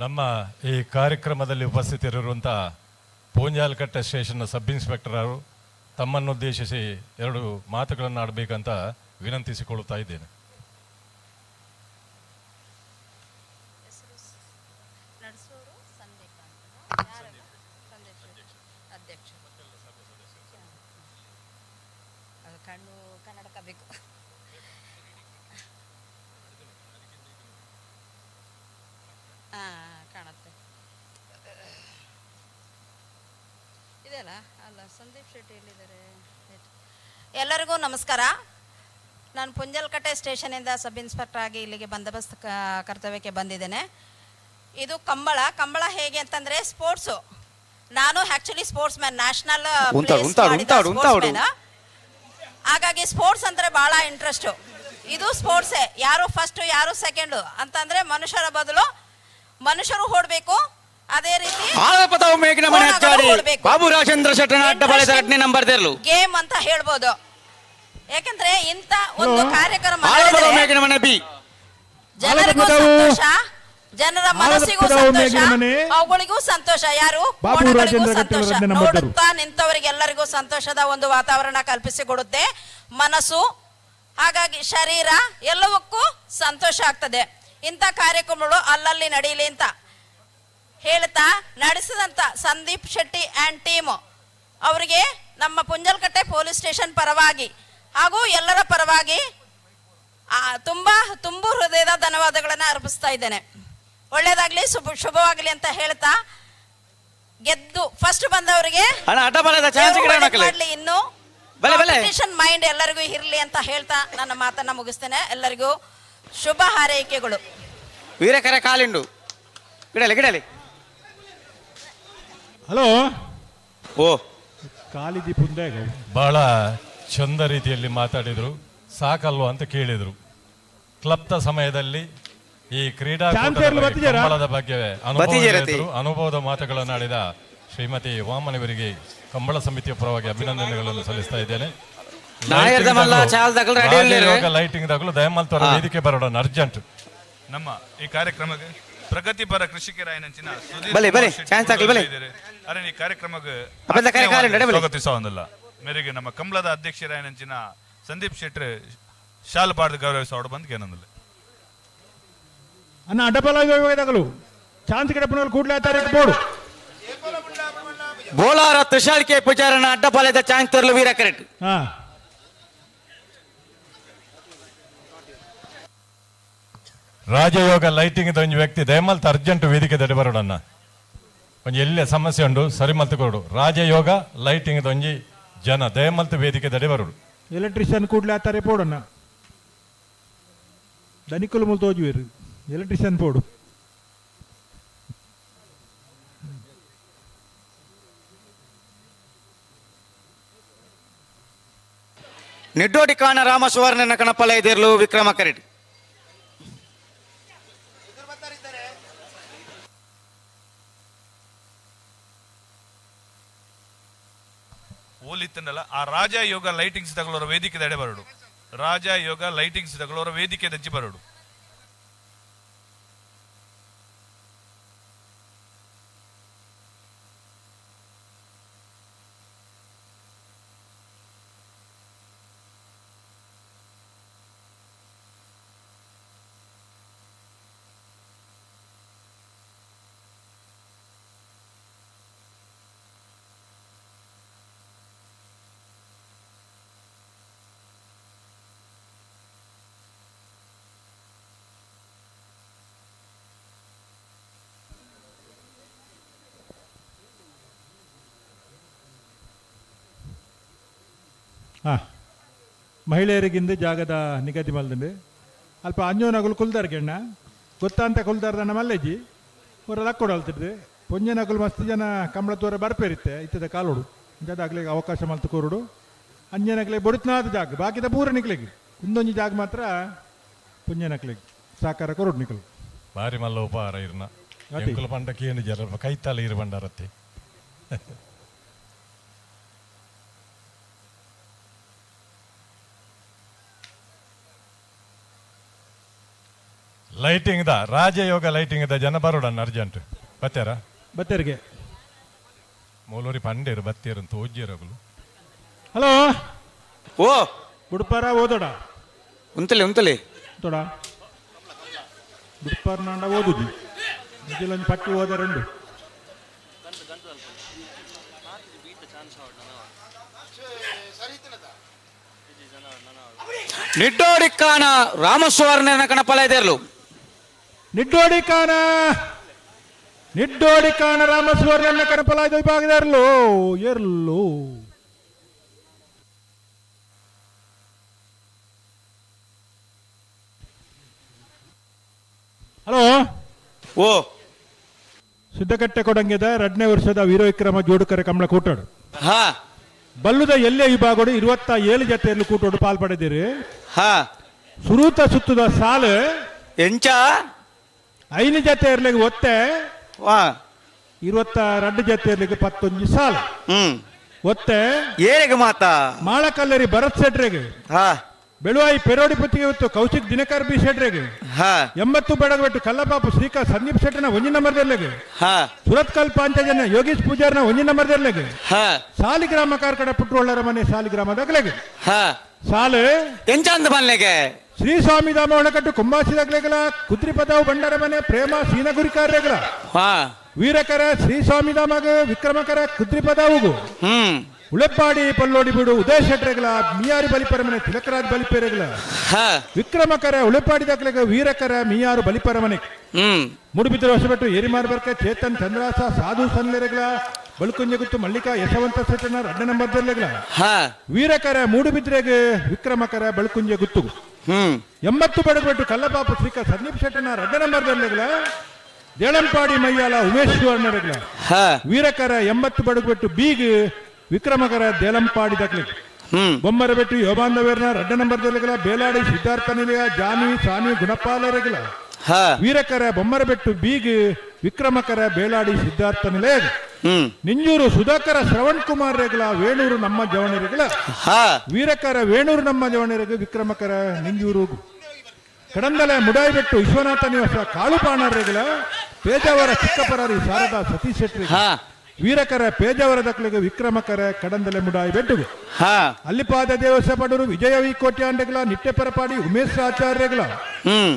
ನಮ್ಮ ಈ ಕಾರ್ಯಕ್ರಮದಲ್ಲಿ ಉಪಸ್ಥಿತರಿರುವಂಥ ಪೂಂಜಾಲಕಟ್ಟೆ ಸ್ಟೇಷನ್ನ ಸಬ್ ಇನ್ಸ್ಪೆಕ್ಟರ್ ಅವರು ತಮ್ಮನ್ನುದ್ದೇಶಿಸಿ ಎರಡು ಮಾತುಗಳನ್ನು ಆಡಬೇಕಂತ ವಿನಂತಿಸಿಕೊಳ್ಳುತ್ತಾ ಇದ್ದೇನೆ. ಕಣ್ಣು ಕನ್ನಡಕ ಬೇಕು. ಕಾಣುತ್ತೆ ಇದೆಯಲ್ಲ ಅಲ್ಲ. ಸಂದೀಪ್ ಶೆಟ್ಟಿ ಎಲ್ಲಿದ್ದಾರೆ? ಎಲ್ಲರಿಗೂ ನಮಸ್ಕಾರ. ನಾನು ಪುಂಜಲ್ಕಟ್ಟೆ ಸ್ಟೇಷನಿಂದ ಸಬ್ ಇನ್ಸ್ಪೆಕ್ಟರ್ ಆಗಿ ಇಲ್ಲಿಗೆ ಬಂದೋಬಸ್ತ್ ಕರ್ತವ್ಯಕ್ಕೆ ಬಂದಿದ್ದೇನೆ. ಇದು ಕಂಬಳ. ಕಂಬಳ ಹೇಗೆ ಅಂತಂದರೆ ಸ್ಪೋರ್ಟ್ಸು. ನಾನು ಆ್ಯಕ್ಚುಲಿ ಸ್ಪೋರ್ಟ್ಸ್ ಮ್ಯಾನ್, ನ್ಯಾಷನಲ್. ಹಾಗಾಗಿ ಸ್ಪೋರ್ಟ್ಸ್ ಅಂದರೆ ಭಾಳ ಇಂಟ್ರೆಸ್ಟು. ಇದು ಸ್ಪೋರ್ಟ್ಸೇ. ಯಾರು ಫಸ್ಟು ಯಾರು ಸೆಕೆಂಡು ಅಂತಂದರೆ ಮನುಷ್ಯರ ಬದಲು ಮನುಷ್ಯರು ಓಡಬೇಕು, ಅದೇ ರೀತಿ ಬಾಬು ರಾಜೇಂದ್ರ ಶೆಟ್ಟನ ಅಡ್ಡ ಬಲದ ಎರಡನೇ ನಂಬರ್ ದೇರ್ಲು ಗೇಮ್ ಅಂತ ಹೇಳ್ಬೋದು. ಯಾಕಂದ್ರೆ ಇಂತ ಒಂದು ಕಾರ್ಯಕ್ರಮ ಜನರಿಗೂ ಸಂತೋಷ, ಜನರ ಮನಸ್ಸಿಗೂ ಸಂತೋಷ, ಅವುಗಳಿಗೂ ಸಂತೋಷ, ಯಾರು ಸಂತೋಷ, ನೋಡುತ್ತಾ ನಿಂತವರಿಗೆಲ್ಲರಿಗೂ ಸಂತೋಷದ ಒಂದು ವಾತಾವರಣ ಕಲ್ಪಿಸಿಕೊಡುತ್ತೆ ಮನಸ್ಸು. ಹಾಗಾಗಿ ಶರೀರ ಎಲ್ಲವಕ್ಕೂ ಸಂತೋಷ ಆಗ್ತದೆ. ಇಂಥ ಕಾರ್ಯಕ್ರಮಗಳು ಅಲ್ಲಲ್ಲಿ ನಡೆಯಲಿ ಅಂತ ಹೇಳ್ತಾ ನಡೆಸಿದಂಥ ಸಂದೀಪ್ ಶೆಟ್ಟಿ ಆ್ಯಂಡ್ ಟೀಮು ಅವರಿಗೆ ನಮ್ಮ ಪುಂಜಲ್ಕಟ್ಟೆ ಪೊಲೀಸ್ ಸ್ಟೇಷನ್ ಪರವಾಗಿ ಹಾಗೂ ಎಲ್ಲರ ಪರವಾಗಿ ತುಂಬ ತುಂಬು ಹೃದಯದ ಧನ್ಯವಾದಗಳನ್ನು ಅರ್ಪಿಸ್ತಾ ಇದ್ದೇನೆ. ಒಳ್ಳೇದಾಗ್ಲಿ, ಶುಭವಾಗಲಿ ಅಂತ ಹೇಳ್ತಾ ಗೆದ್ದು ಫಸ್ಟ್ ಬಂದವರಿಗೆ ಇನ್ನು ಕಾಂಪಿಟೇಷನ್ ಮೈಂಡ್ ಎಲ್ಲರಿಗೂ ಇರಲಿ ಅಂತ ಹೇಳ್ತಾ ನನ್ನ ಮಾತನ್ನ ಮುಗಿಸ್ತೇನೆ. ಎಲ್ಲರಿಗೂ ಶುಭ ಹಾರೈಕೆಗಳು. ವೀರಕರ ಕಾಲಿಂಡು ಗಿಡಲಿ ಗಿಡಲಿ. ಹಲೋ ಓ ಕಾಲಿದಿ ಪುಂದೆ. ಬಹಳ ಚಂದ ರೀತಿಯಲ್ಲಿ ಮಾತಾಡಿದರು, ಸಾಕಲ್ವ ಅಂತ ಕೇಳಿದರು. ಕ್ಲಬ್ತ ಸಮಯದಲ್ಲಿ ಈ ಕ್ರೀಡಾ ಕಂಬಳದ ಬಗ್ಗೆ ಅನುಭವದ ಮಾತುಗಳನ್ನು ಆಡಿದ ಶ್ರೀಮತಿ ವಾಮನವರಿಗೆ ಕಂಬಳ ಸಮಿತಿಯ ಪರವಾಗಿ ಅಭಿನಂದನೆಗಳನ್ನು ಸಲ್ಲಿಸ್ತಾ ಇದ್ದೇನೆ. ಲೈಟಿಂಗ್ ದಗಲು ದಯಮಾಲ್ತವರ ವೇದಿಕೆ ಬರೋಣ ಅರ್ಜೆಂಟ್. ನಮ್ಮ ಈ ಕಾರ್ಯಕ್ರಮಕ್ಕೆ ಪ್ರಗತಿಪರ ಕೃಷಿಕರಾಯನಂಚಿನ ಈ ಕಾರ್ಯಕ್ರಮಕ್ಕೆ ಸ್ವಾಗತಿಸುವುದಿಲ್ಲ ಮೇರೆಗೆ ನಮ್ಮ ಕಂಬಳದ ಅಧ್ಯಕ್ಷರಾಯನಂಚಿನ ಸಂದೀಪ್ ಶೆಟ್ಟರ್ ಶಾಲು ಪಾಡ್ದು ಗೌರವಿಸ ಬಂದು ಏನಂದಿಲ್ಲ. ಅಣ್ಣ ಅಡ್ಡಬಲ ಚಾನ್ಸ್ ಕಡೆ ಕೂಡಲೇ board Bolara Tushar K ಪೂಜಾರನ ಅಡ್ಡಪಾಲೆದ chance ತರಲು ವೀರ ಕರೆಕ್ಟ್. ರಾಜಯೋಗ ಲೈಟಿಂಗ್ ಒಂಜಿ ವ್ಯಕ್ತಿ ದಯಮಲ್ತ ಅರ್ಜೆಂಟ್ ವೇದಿಕೆ ದಡೆ ಬರೋಡನ್ನ ಒಂಜಿ ಎಲ್ಲೇ ಸಮಸ್ಯೆ ಉಂಡು ಸರಿ ಮಲ್ತು ಕೊಡು. ರಾಜಯೋಗ ಲೈಟಿಂಗ್ ಒಂಜಿ ಜನ ದಯಮಲ್ತ ವೇದಿಕೆ ದಡೆ ಬರೋಡು. ಎಲೆಕ್ಟ್ರಿಷಿಯನ್ ಕೂಡಲೇ ಆತಾರೆ ಪೋಡಣ್ಣ ದನಿಕುಲು ಮುಲ್ ತೋಜುವೇರು ಎಲೆಕ್ಟ್ರಿಷಿಯನ್ ಪೋಡು. ನಿಡ್ಡೋಡಿ ಕಾಣ ರಾಮ ಸುವರ್ಣನ ಕಣಪಲ ಎದಿರ್ಲು ವಿಕ್ರಮ ಕರೆಡ್. ಓಲಿತ್ತಂಡಲ್ಲ ಆ ರಾಜ ಯೋಗ ಲೈಟಿಂಗ್ಸ್ ತಗೊಳ್ಳೋರ ವೇದಿಕೆ ದಡೆ ಬರೋಡು. ರಾಜ ಯೋಗ ಲೈಟಿಂಗ್ಸ್ ತಗೊಳ್ಳೋರ ವೇದಿಕೆ ದಜ್ಜಿ ಬರೋಡು. ಹಾಂ ಮಹಿಳೆಯರಿಗಿಂದ ಜಾಗದ ನಿಗದಿ ಮಲ್ದಂಡು ಅಲ್ಪ ಅಂಜೋನಗುಲು ಕುಲ್ದಾರ್ಗೆಣ್ಣ ಗೊತ್ತಾಂತ ಕುಲ್ದಾರ್ದಣ್ಣ ಮಲ್ಲೆಜ್ಜಿ ಹೊರ ಲಕ್ಕೊಡು ಅಲ್ತಿಡ್ದು ಪೊಂಜನಗುಲು ಮಸ್ತ್ ಜನ ಕಂಬಳ ತೋರ ಬರ್ಪೇರಿತ್ತೆ ಇತ್ತದ ಕಾಲೋಡು ಅಂಚಾದಾಗ್ಲಿಗೆ ಅವಕಾಶ ಮಲ್ತು ಕೋರುಡು ಅಂಜನಕ್ಲೆ ಬೊಡುತ್ನಾದ ಜಾಗ ಬಾಕಿದ ಪೂರ ನಿಕ್ಲೆಗ್ ಇಂದೊಂಜಿ ಜಾಗ ಮಾತ್ರ ಪುಂಜನಕ್ಲೆಗ್ ಸಾಕಾರ ಕೊರಡು ನಿಕಲು ಬಾರಿ ಮಲ್ಲ ಉಪಹಾರ ಇರ್ನ ಎಂಕುಲು ಪಂಡ ಕೇನು ಜರ ಕೈತಾಲ ಇರು ಬಂಡಾರತ್ತಿ ಲೈಟಿಂಗ್ the ರಾಜಯೋಗ ಲೈಟಿಂಗ್ the ಜನ ಬರೋಡಣ್ಣ ಅರ್ಜೆಂಟ್ ಬತ್ತೇರ ಬತ್ತೇರಿಗೆ ಮೂಲೂರಿ ಪಂಡೇರು ಬತ್ತೇರು ಅಂತ ಓಜ್ಜೇರಗುಲು ಹಲೋ ಓ ಉಡುಪಾರ ಓದೋಡ ಉಂತಲಿ ಉಂತಲಿ ತೋಡ ಉಡುಪಾರ ನಾಂಡ ಓದುಜಿ ನಿಜಲೊಂದು ಪಟ್ಟಿ ಓದರುಂಡು ನಿಡ್ಡೋಡಿಕ್ಕಾನ ರಾಮಸ್ವಾರನ ಕಣಪಲ ಇದೆರ್ಲು ನಿಡ್ಡೋಡಿಕಾನ ನಿಡ್ಡೋಡಿಕಾನ ರಾಮಸ್ವಾರನ ಕಣಪಲ ವಿಭಾಗದರ್ಲು ಎರ್ಲು ಹಲೋ ಓ ಸಿದ್ದಕಟ್ಟೆ ಕೊಡಂಗಿದ ಎರಡನೇ ವರ್ಷದ ವೀರವಿಕ್ರಮ ಜೋಡುಕರೆ ಕಮಲ ಕೂಟಾಡು ಹಾ ಬಲ್ಲುದ ಎಲ್ಲೆ ವಿಭಾಗಡು 27 ಜತೆಯಲ್ಲಿ ಕೂಟೋಡು ಪಾಲ್ ಪಡೆದಿರಿ. ಹಾ ಸುರೂತ ಸುತ್ತದ ಸಾಲು ಎಂಚ 5 ಜತೆ ಇರ್ಲಿಕ್ಕೆ ಒತ್ತೆ ವಾ 22 ಜತೆ ಇರ್ಲಿಕ್ಕೆ 11 ಸಾಲು ಒತ್ತೆ ಏರೆಗೆ ಮಾತಾ ಮಾಳಕಲ್ಲರಿ ಭರತ್ ಶೆಟ್ರಿಗೆ ಹಾ ಬೆಳುವಾಯಿ ಪೆರೋಡಿ ಪುತ್ತಿಗೆ ಹೊತ್ತು ಕೌಶಿಕ್ ದಿನಕರ್ ಬಿ ಶೆಟ್ರಿಗೆ ಹಾ 80 ಬಡಗಬೆಟ್ಟು ಕಲ್ಲಪಾಪು ಶ್ರೀಕಾ ಸಂದೀಪ್ ಶೆಟ್ಟನ ಒಂಜಿ ನಂಬರ್ ದೆರ್ಲೆಗೆ ಹಾ ಸುರತ್ಕಲ್ ಪಾಂಚಜನ ಯೋಗೀಶ್ ಪೂಜಾರ್ನ ಒಂಜಿ ನಂಬರ್ ದೆರ್ಲೆಗೆ ಹಾ ಸಾಲಿಗ್ರಾಮ ಕಾರ್ಕಡ ಪುಟ್ಟುಳ್ಳರ ಮನೆ ಸಾಲಿಗ್ರಾಮ ದಗ್ಲೆಗೆ ಹಾ ಸಾಲು ಎಂಚಂದ ಮನ್ಲೆಗೆ ಶ್ರೀ ಸ್ವಾಮಿ ಧಾಮ ಒಳಕಟ್ಟು ಕುಂಬಾಸಿದಾಗ್ಲೆಗಲ ಕುದ್ರಿ ಪದಾವು ಬಂಡಾರ ಮನೆ ಪ್ರೇಮ ಸೀನಗುರಿಕಾರ್ಯಗಳ ಹಾ ವೀರಕರ ಶ್ರೀ ಸ್ವಾಮಿ ಧಾಮಗ ವಿಕ್ರಮಕರ ಕುದ್ರಿ ಪದಾವುಗು ಉಳೆಪ್ಪಾಡಿ ಪಲ್ಲೋಡಿ ಬಿಡು ಉದಯ ಶೆಟ್ರೆಗಳ ಮಿಯಾರಿ ಬಲಿಪರಮನೆ ತಿಲಕರಾಜ್ ಬಲಿಪೆರೆಗಳ ಹಾ ವಿಕ್ರಮಕರ ಉಳೆಪ್ಪಾಡಿ ದಾಖಲೆಗ ವೀರಕರ ಮಿಯಾರು ಬಲಿಪರಮನೆ ಮೂಡುಬಿದ್ರೆ ಹೊಸಬೆಟ್ಟು ಏರಿಮಾರ್ ಬರ್ಕ ಚೇತನ್ ಚಂದ್ರಾಸ ಸಾಧು ಸನ್ಲೆರೆಗಳ ಬಳುಕುಂಜಗುತ್ತು ಮಲ್ಲಿಕಾ ಯಶವಂತ ಶೆಟ್ಟನ ರಡ್ಡ ನಂಬರ್ ದರ್ಲೆಗಳ ಹಾ ವೀರಕರ ಮೂಡುಬಿದ್ರೆಗೆ ವಿಕ್ರಮಕರ ಬಳುಕುಂಜೆ ಗುತ್ತು 80 ಬಡಗಬೆಟ್ಟು ಕಲ್ಲಪಾಪು ಶ್ರೀಕಾ ಸಂದೀಪ್ ಶೆಟ್ಟನ ರಡ್ಡ ನಂಬರ್ ದರ್ಲೆಗಳ ದೇಳಂಪಾಡಿ ಮಯ್ಯಾಲ ಉಮೇಶ್ ಸುವರ್ಣರೆಗಳ ವೀರಕರ 80 ಬಡಗಬೆಟ್ಟು ಬೀಗ್ ವಿಕ್ರಮಕರ ದೇಲಂಪಾಡಿ ದಕ್ಲಿ ಬೊಮ್ಮರಬೆಟ್ಟು ಯೋಬಾಂಧವೇರ್ನ ರಡ್ಡ ನಂಬರ್ ದರ್ಲೆಗಳ ಬೇಲಾಡಿ ಸಿದ್ಧಾರ್ಥ ನಿಲಯ ಜಾನ್ವಿ ಸಾನ್ವಿ ಗುಣಪಾಲರೆಗಳ ವೀರಕರ ಬೊಮ್ಮರಬೆಟ್ಟು ಬೀಗ್ ವಿಕ್ರಮಕರ ಬೇಲಾಡಿ ಸಿದ್ಧಾರ್ಥ ನಿಲಯ ನಿಂಜೂರು ಸುಧಾಕರ ಶ್ರವಣ್ ಕುಮಾರ್ ರೆಗಳ ವೇಣೂರು ನಮ್ಮ ಜವಣರಿಗಳ ವೀರಕರ ವೇಣೂರು ನಮ್ಮ ಜವಣರಿಗೆ ವಿಕ್ರಮಕರ ನಿಂಜೂರು ಕಡಂದಲೆ ಮುಡಾಯಿಬೆಟ್ಟು ವಿಶ್ವನಾಥ ನಿವಾಸ ಕಾಳುಪಾಣರೆಗಳ ಪೇಜಾವರ ಚಿಕ್ಕಪರಾರಿ ಶಾರದಾ ಸತೀಶ್ ಶೆಟ್ಟಿ ವೀರಕರ ಪೇಜಾವರ ದಕ್ಲಿಗೆ ವಿಕ್ರಮಕರ ಕಡಂದಲೆ ಮುಡಾಯಿ ಬೆಟ್ಟುಗು ಅಲ್ಲಿಪಾದ ದೇವಸ ಪಡೂರು ವಿಜಯ ವಿ ಕೋಟ್ಯಾಂಡಗಳ ನಿಟ್ಟೆ ಪರಪಾಡಿ ಉಮೇಶ್ ಆಚಾರ್ಯಗಳ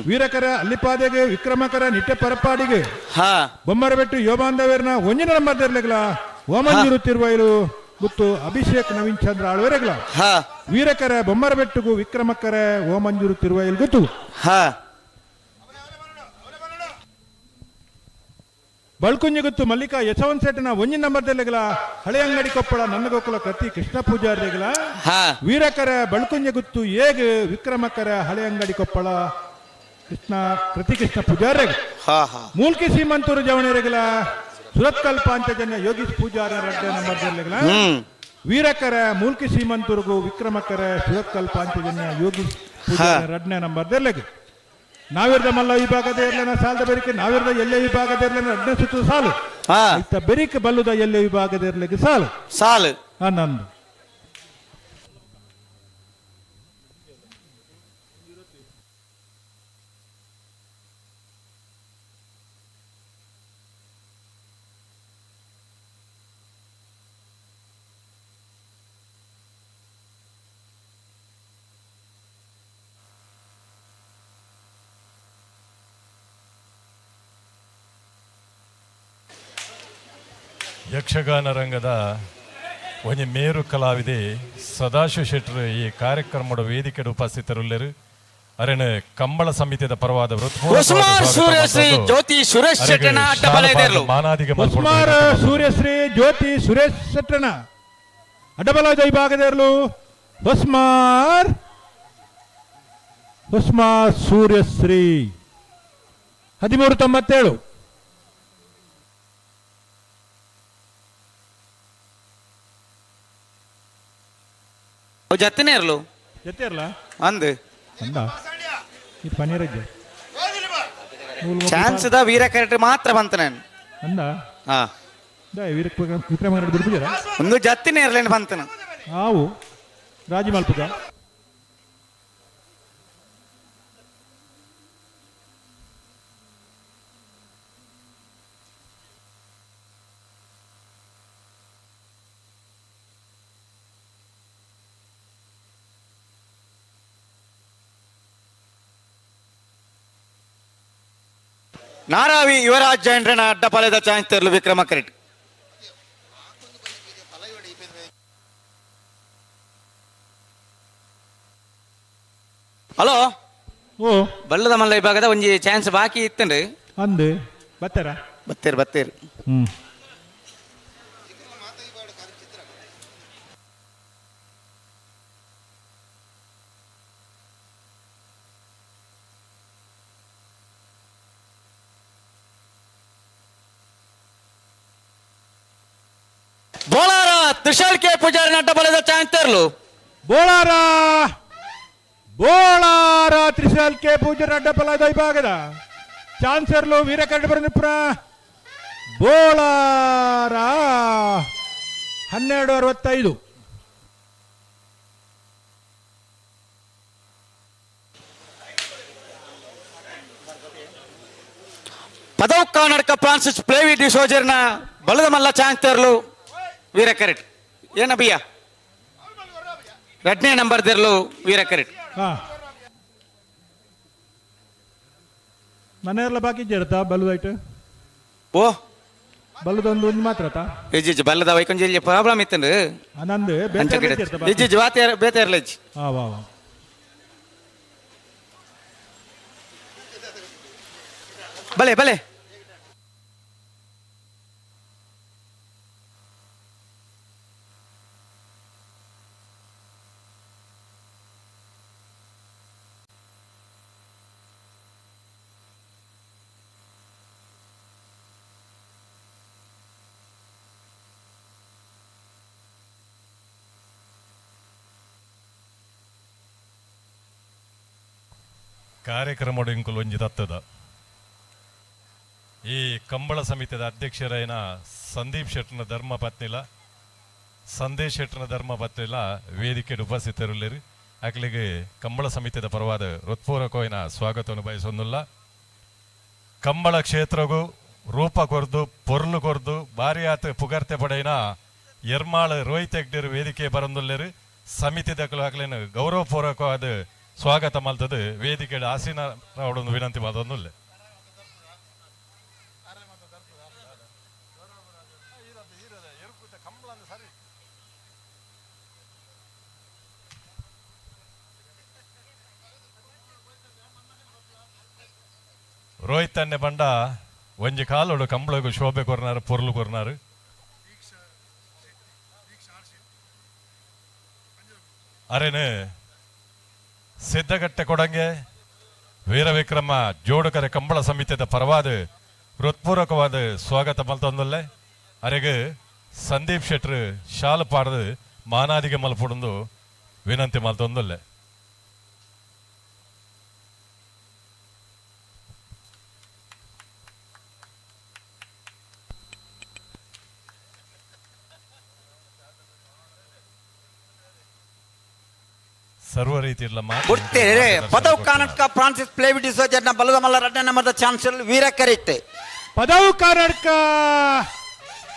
ವೀರಕರ ಅಲ್ಲಿಪಾದೆಗೆ ವಿಕ್ರಮಕರ ನಿಟ್ಟೆ ಪರಪಾಡಿಗೆ ಬೊಮ್ಮರಬೆಟ್ಟು ಯೋಬಾಂಧವೇರ್ನ ಒಂಜಿನ ನಂಬರ್ ದರ್ಲೆಗಳ ಓಮಂಜೂರು ತಿರುವೈಲು ಗುತ್ತು ಅಭಿಷೇಕ್ ನವೀನ್ ಚಂದ್ರ ಆಳ್ವೆರೆಗಳ ವೀರಕರ ಬೊಮ್ಮರಬೆಟ್ಟುಗು ವಿಕ್ರಮಕರ ಓಮಂಜೂರು ತಿರುವೈಲು ಗುತ್ತು ಬಳ್ಕುಂಜಿಗುತ್ತು ಮಲ್ಲಿಕಾ ಯಶವಂತ ಶೆಟ್ಟನ ಒಂಜಿನ ನಂಬರ್ ದರ್ಲೆಗಳ ಹಳೆ ಅಂಗಡಿ ಕೊಪ್ಪಳ ನನ್ನಗೋಕುಲ ಕತ್ತಿ ಕೃಷ್ಣ ಪೂಜಾರಿಗಳ ವೀರಕರ ಬಳ್ಕುಂಜಗುತ್ತು ಏಗ್ ವಿಕ್ರಮಕರ ಹಳೆ ಅಂಗಡಿ ಕೊಪ್ಪಳ ಕೃಷ್ಣ ಕೃತಿ ಕೃಷ್ಣ ಪೂಜಾರಿ ಮೂಲ್ಕಿ ಸೀಮಂತೂರು ಜವಣೆರೆಗಳ ಸುರತ್ಕಲ್ ಪಾಂಚಜನ್ಯ ಯೋಗೀಶ್ ಪೂಜಾರ ರಡ್ಡ ನಂಬರ್ ದರ್ಲೆಗಳ ವೀರಕರ ಮೂಲ್ಕಿ ಸೀಮಂತೂರ್ಗು ವಿಕ್ರಮಕರ ಸುರತ್ಕಲ್ ಪಾಂಚಜನ್ಯ ಯೋಗೀಶ್ ಪೂಜಾರ ರಡ್ನೇ ನಂಬರ್ ದರ್ಲೆಗೆ ನಾವಿರ್ದ ಮಲ್ಲ ವಿಭಾಗದ ಇರ್ಲನ ಸಾಲದ ಬೆರಿಕೆ ನಾವಿರ್ದ ಎಲ್ಲೆ ವಿಭಾಗದ ಇರ್ಲನ ರಡ್ನೇ ಸುತ್ತು ಸಾಲು ಇತ್ತ ಬೆರಿಕೆ ಬಲ್ಲುದ ಎಲ್ಲೆ ವಿಭಾಗದ ಇರ್ಲಿಕ್ಕೆ ಸಾಲು ಸಾಲು ನಂದು ಯಕ್ಷಗಾನ ರಂಗದ ಒಂಜಿ ಮೇರು ಕಲಾವಿದೆ ಸದಾಶಿವ ಶೆಟ್ಟರು ಈ ಕಾರ್ಯಕ್ರಮದ ವೇದಿಕೆ ಉಪಸ್ಥಿತರುಳ್ಳರು. ಅರೆನ ಕಂಬಳ ಸಮಿತಿಯ ಪರವಾದ ಉಸ್ಮಾನ್ ಸೂರ್ಯಶ್ರೀ ಜ್ಯೋತಿ ಸುರೇಶ್ ಶೆಟ್ಟನ ಅಡ್ಡಬಲ ಇದೆರ್ಲು. ಮಾನಾದಿಗೆ ಉಸ್ಮಾರ್ ಸೂರ್ಯಶ್ರೀ ಜ್ಯೋತಿ ಸುರೇಶ್ ಶೆಟ್ಟನ ಅಡ್ಡಬಲ ವಿಭಾಗದರ್ಲು ಹೊಸ್ಮಾರ್ ಹೊಸ್ಮಾ ಸೂರ್ಯಶ್ರೀ 13.97. ಜತ್ತನೇ ಇರಲು. ಜೊತೆ ಇರಲ್ಲ. ಅಂದು ಅಂದ ಈ ಪನೀರಜ್ಜ ಚಾನ್ಸ್ the ವೀರ ಕರೆಕ್ಟ್ ಮಾತ್ರ ಬಂತ ನಾನು. ಅಂದ ಹಾ ವಿಕ್ರಮ ಬಿಡ್ಬಿದ್ದೀರಾ? ಒಂದು ಜತ್ತಿನೇ ಇರಲೇನು ಬಂತನ. ಆವು ರಾಜಿ ಮಲ್ಪುಗ. ನಾರಾವಿ ಯುವರಾಜ್ ಜೈನ್ರನ ಅಡ್ಡಪಾಳ್ಯದ ಚಾನ್ಸ್ ತರಲು ವಿಕ್ರಮ ಕರೆಕ್ಟ್. ಹಲೋ ಓ ಬಲ್ಲದ ಮಲ್ಲ ವಿಭಾಗದ ಒಂಜಿ ಚಾನ್ಸ್ ಬಾಕಿ ಇತ್ತಂಡು. ಅಂದು ಬತ್ತಾರ ಬತ್ತೇರು ಬತ್ತೇರು. ಹ್ಮ್ ಬೋಳಾರ ತ್ರಿಶಾಲ್ ಕೆ ಪೂಜಾರಿ ಅಡ್ಡಪಾಳ್ಯದ ಚಾನ್ಸ್ ತರಲು. ಬೋಳಾರ ಬೋಳಾರ ತ್ರಿಶಾಲ್ ಕೆ ಪೂಜಾರಿ ಅಡ್ಡಪಲದ ವಿಭಾಗದ ಚಾನ್ಸರ್ಲು ವೀರಕರಡು ಬರಂದಿಪುರ ಬೋಳಾರ 12.65. ಪದವು ಕರ್ನಾಟಕ ಫ್ರಾನ್ಸಿಸ್ ಪ್ಲೇವಿ ಡಿಸೋಜರ್ನ ಬಲದ ಮಲ್ಲ ಚಾನ್ಸ್ ತರಲು ವೀರ ಕರೆಟ್. ಏನ ಬಿಯ ಎರಡನೇ ನಂಬರ್ ತೆರಲು ವೀರ ಕರೆಟ್. ಹಾ ಮನೆಯಲ್ಲ ಬಾಕಿ ಇದ್ದೀರತ್ತ ಬಲ್ಲದಾಯ್ತು. ಓ ಬಲ್ಲದೊಂದು ಒಂದು ಮಾತ್ರ ತಾ ಇಜ್ಜಿ ಬಲ್ಲದ ವೈಕೊಂಜಿ ಪ್ರಾಬ್ಲಮ್ ಇತ್ತಂಡು. ನಂದು ಇಜ್ಜಿ ವಾತೆ ಬೇತೆ ಇರಲ್ಲ ಇಜ್ಜಿ. ಹಾ ವಾ ವಾ ಬಲೆ ಬಲೆ. ಕಾರ್ಯಕ್ರಮ ಇಂಕುಲು ಒಂಜಿ ತತ್ತದ ಈ ಕಂಬಳ ಸಮಿತಿದ ಅಧ್ಯಕ್ಷರೈನ ಸಂದೀಪ್ ಶೆಟ್ಟನ ಧರ್ಮ ಪತ್ನಿಲ ಸಂದೇಶ್ ಶೆಟ್ಟನ ಧರ್ಮ ಪತ್ನಿಲ ವೇದಿಕೆ ಉಪಸ್ಥಿತರುಳ್ಳೇರಿ. ಅಕ್ಲಿಗೆ ಕಂಬಳ ಸಮಿತಿದ ಪರವಾದ ಹೃತ್ಪೂರ್ವಕವಾಯಿನ ಸ್ವಾಗತವನ್ನು ಬಯಸೊಂದುಲ್ಲ. ಕಂಬಳ ಕ್ಷೇತ್ರಗೂ ರೂಪ ಕೊರ್ದು ಪೊರ್ಲು ಕೊರ್ದು ಬಾರಿಯಾತ ಪುಗರ್ತೆ ಪಡೆಯಿನ ಎರ್ಮಾಳ್ ರೋಹಿತ್ ಹೆಗ್ಡೆರು ವೇದಿಕೆ ಬರಂದುಲ್ಲೇರು. ಸಮಿತಿದಕಲು ಅಕ್ಲೇನು ಗೌರವಪೂರ್ವಕವಾದ ಸ್ವಾಗತ ಮಲ್ತದು ವೇದಿಕೆ ಆಸೀನ ರಾವಡೊಂದು ವಿನಂತಿ ಮಲ್ತೊಂದುಲ್ಲೆ. ರೋಹಿತ್ ಅನ್ನೆ ಬಂಡ ಒಂಜಿ ಕಾಲೋಡು ಕಂಬಳಗು ಶೋಭೆ ಕೊರ್ನಾರು ಪೊರ್ಲು ಕೊರ್ನಾರು. ಅರೇನು ಸಿದ್ಧಗಟ್ಟೆ ಕೊಡಂಗೆ ವೀರವಿಕ್ರಮ ಜೋಡುಕರೆ ಕಂಬಳ ಸಮಿತಿದ ಪರವಾದ ಹೃತ್ಪೂರ್ವಕವಾದ ಸ್ವಾಗತ ಮಲ್ತೊಂದುಲ್ಲೆ. ಅರೆಗೆ ಸಂದೀಪ್ ಶೆಟ್ರು ಶಾಲು ಪಾಡದು ಮಾನಾದಿಗೆ ಮಲ್ಪುಡೊಂದು ವಿನಂತಿ ಮಲ್ತೊಂದುಲ್ಲೆ. ಸರ್ವ ರೀತಿಯಲ್ಲ ಬುಡ್ತೇರೆ ಪದವು ಕರ್ನಾಟಕ ಫ್ರಾನ್ಸಿಸ್ ಪ್ಲೇವಿ ಡಿಸೋಜರ್ನ ಬಲದ ಮಲ್ಲ ರಡ್ಡ ನಂಬರ್ದ ಚಾನ್ಸಲರ್ ವೀರ ಕರೆಕ್ಟ್. ಪದವು ಕರ್ನಾಟಕ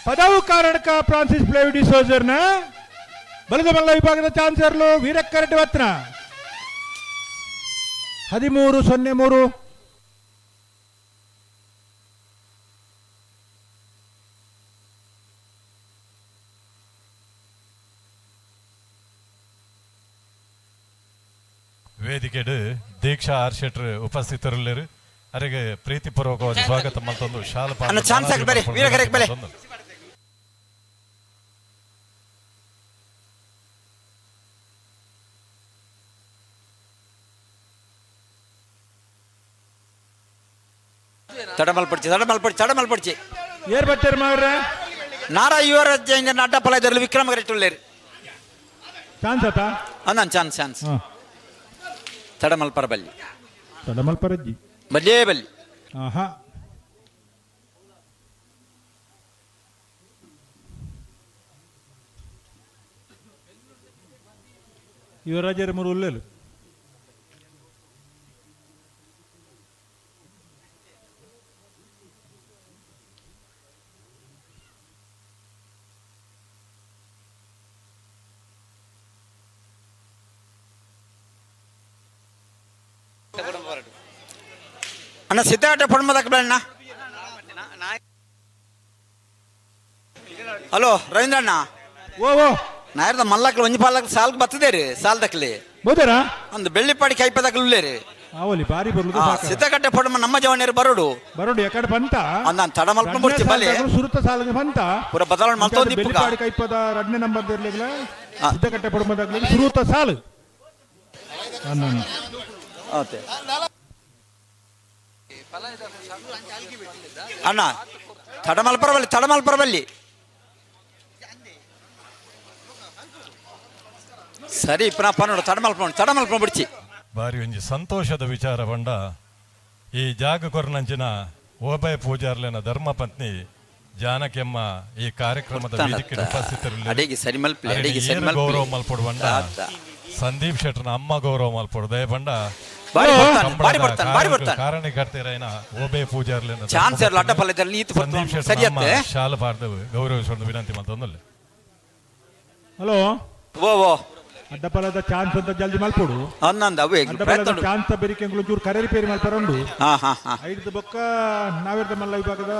ಪದವು ಕರ್ನಾಟಕ ಫ್ರಾನ್ಸಿಸ್ ಪ್ಲೇವಿ ಡಿಸೋಜರ್ನ ಬಲದ ಮಲ್ಲ ವಿಭಾಗದ ಚಾನ್ಸಲರ್ ವೀರ ಕರೆಕ್ಟ್ ವತ್ನ 13.03. ವೇದಿಕೆಡು ದೀಕ್ಷಾ ಆರ್ ಶೆಟ್ರು ಉಪಸ್ಥಿತರುಳ್ಳೇರು. ಅರೆಗೆ ಪ್ರೀತಿಪೂರ್ವಕವಾಗಿ ಸ್ವಾಗತ ಮಲ್ತೊಂದು ಶಾಲು ಅಣ್ಣ, ಚಾನ್ಸ್ ಹಾಕಿ ಬರಿ, ವೀರ ಕರೆಕ್ಟ್ ಬಲೆ. ತಡಮಲ್ಪಡ್ಚಿ ತಡಮಲ್ಪಡ್ಚಿ ತಡಮಲ್ಪಡ್ಚಿ ಏರ್ ಬತ್ತೇರು ಮಾವ್ರೆ ನಾರ ಯುವರಾಜ್ ಜೈನ್ ಅಡ್ಡಪಲ ಇದರಲ್ಲಿ ವಿಕ್ರಮ ಕರೆಟ್ ಚಾನ್ಸ್ ಆತ ಅಂದನ್ ಚಾನ್ಸ್ ಚಾನ್ಸ್ ತಡಮಲ್ಪರ ಬಲ್ಲಿ ತಡಮಲ್ಪರಜ್ಜಿ ಬಲ್ಲೇ ಬಲ್ಲಿ ಆಹಾ ಯುವರಾಜರ ಮೂರು ಉಲ್ಲೇಲು ಅಣ್ಣ ಸಿದ್ಧಾರ್ಥ ಪಡ್ಮದಕ್ಕೆ ಬೇಡ ಹಲೋ ರವೀಂದ್ರಣ್ಣ ಓ ಓ ನಾಯರ್ದ ಮಲ್ಲಕ್ಲು ಒಂಜಿ ಪಾಲಕ್ ಸಾಲ್ಕ್ ಬರ್ತದೆ ರೀ ಸಾಲ್ ದಕ್ಲಿ ಬೋದರಾ ಒಂದು ಬೆಳ್ಳಿಪಾಡಿ ಕೈಪದಕ್ಲು ಉಲ್ಲೇರಿ ಆವಲಿ ಬಾರಿ ಬರ್ಲು ಸಿದ್ಧಕಟ್ಟೆ ಪಡಮ ನಮ್ಮ ಜವನಿಯರು ಬರೋಡು ಬರೋಡು ಎಕಡೆ ಬಂತ ಅಂದ ತಡ ಮಲ್ಪ ಬಿಡ್ತಿ ಬಲೆ ಸುರುತ ಸಾಲಿಗೆ ಬಂತ ಪೂರ ಬದಲಾವಣೆ ಮಲ್ತೊಂದು ಇಪ್ಪುಗ ಬೆಳ್ಳಿಪಾಡಿ ಕೈಪದ ಎರಡನೇ ನಂಬರ್ ಇರ್ಲಿಲ್ಲ ಸಿದ್ಧಕಟ್ಟೆ ಪಡಮದಾಗ್ಲಿ ಸುರುತ ಸಾಲು ಓಕೆ ಅಣ್ಣ ತಡಮಲ್ಪರವಲ್ಲಿ ತಡಮಲ್ಪರವಲ್ಲಿ ಸರಿ ಇಪ್ಪನ ಪನ್ನೋಡು ತಡಮಲ್ಪ ತಡಮಲ್ಪ ಬಿಡ್ಚಿ ಬಾರಿ ಒಂಜಿ ಸಂತೋಷದ ವಿಚಾರ ಪಂಡ ಈ ಜಾಗ ಕೊರ್ನಂಚಿನ ಓಬಯ ಪೂಜಾರ್ಲೆನ ಧರ್ಮಪತ್ನಿ ಜಾನಕಿಯಮ್ಮ ಈ ಕಾರ್ಯಕ್ರಮದ ವೇದಿಕೆ ಉಪಸ್ಥಿತರಿಲ್ಲ ಅಡಿಗೆ ಸರಿ ಮಲ್ಪಲೆ ಅಡಿಗೆ ಸರಿ ಮಲ್ಪಲೆ ಗೌರವ ಮಲ್ಪಡು ಪಂಡ ಸಂದೀಪ್ ಶೆಟ್ಟರ್ನ ಅಮ್ಮ ಗೌರವ ಮಲ್ಪಡು ದಯ ಪಂಡ ಬಾರಿ ಬರ್ತಾನೆ ಬಾರಿ ಬರ್ತಾನೆ ಬಾರಿ ಬರ್ತಾನೆ ಕಾರಣಕರ್ತೇರೈನ ಓಬೆ ಪೂಜಾರ್ಲೆನ ಚಾನ್ಸ್ ಇರಲ್ಲ ಅಡ್ಡಪಲ್ಲದಲ್ಲಿ ಈತು ಸಂದೀಪ್ ಬರ್ತಾನೆ ಶೆಟ್ಟರ್ನ ಸರಿ ಅಮ್ಮ ಅತ್ತೆ ಶಾಲು ಪಾರ್ದು ಗೌರವಿಸಿಕೊಂಡು ವಿನಂತಿ ಮಲ್ತೊಂದುಲ್ಲೆ ಹಲೋ ಓ ಓ ಅಡ್ಡಪಲದ ಚಾನ್ಸ್ ಅಂತ ಜಲ್ದಿ ಮಲ್ಪೊಡು ಅಂದಂದ ಅವೇ ಅಡ್ಡಪಲದ ಚಾನ್ಸ್ ಬೆರಿಕೆ ಒಂಚೂರು ಕರೆ ರಿಪೇರಿ ಮಲ್ಪರ ಉಂಡು ಹಾ ಹಾ ಹಾ ಐದು ಬೊಕ್ಕ ನಾವಿರ್ದ ಮಲ್ಲ ವಿಭಾಗದ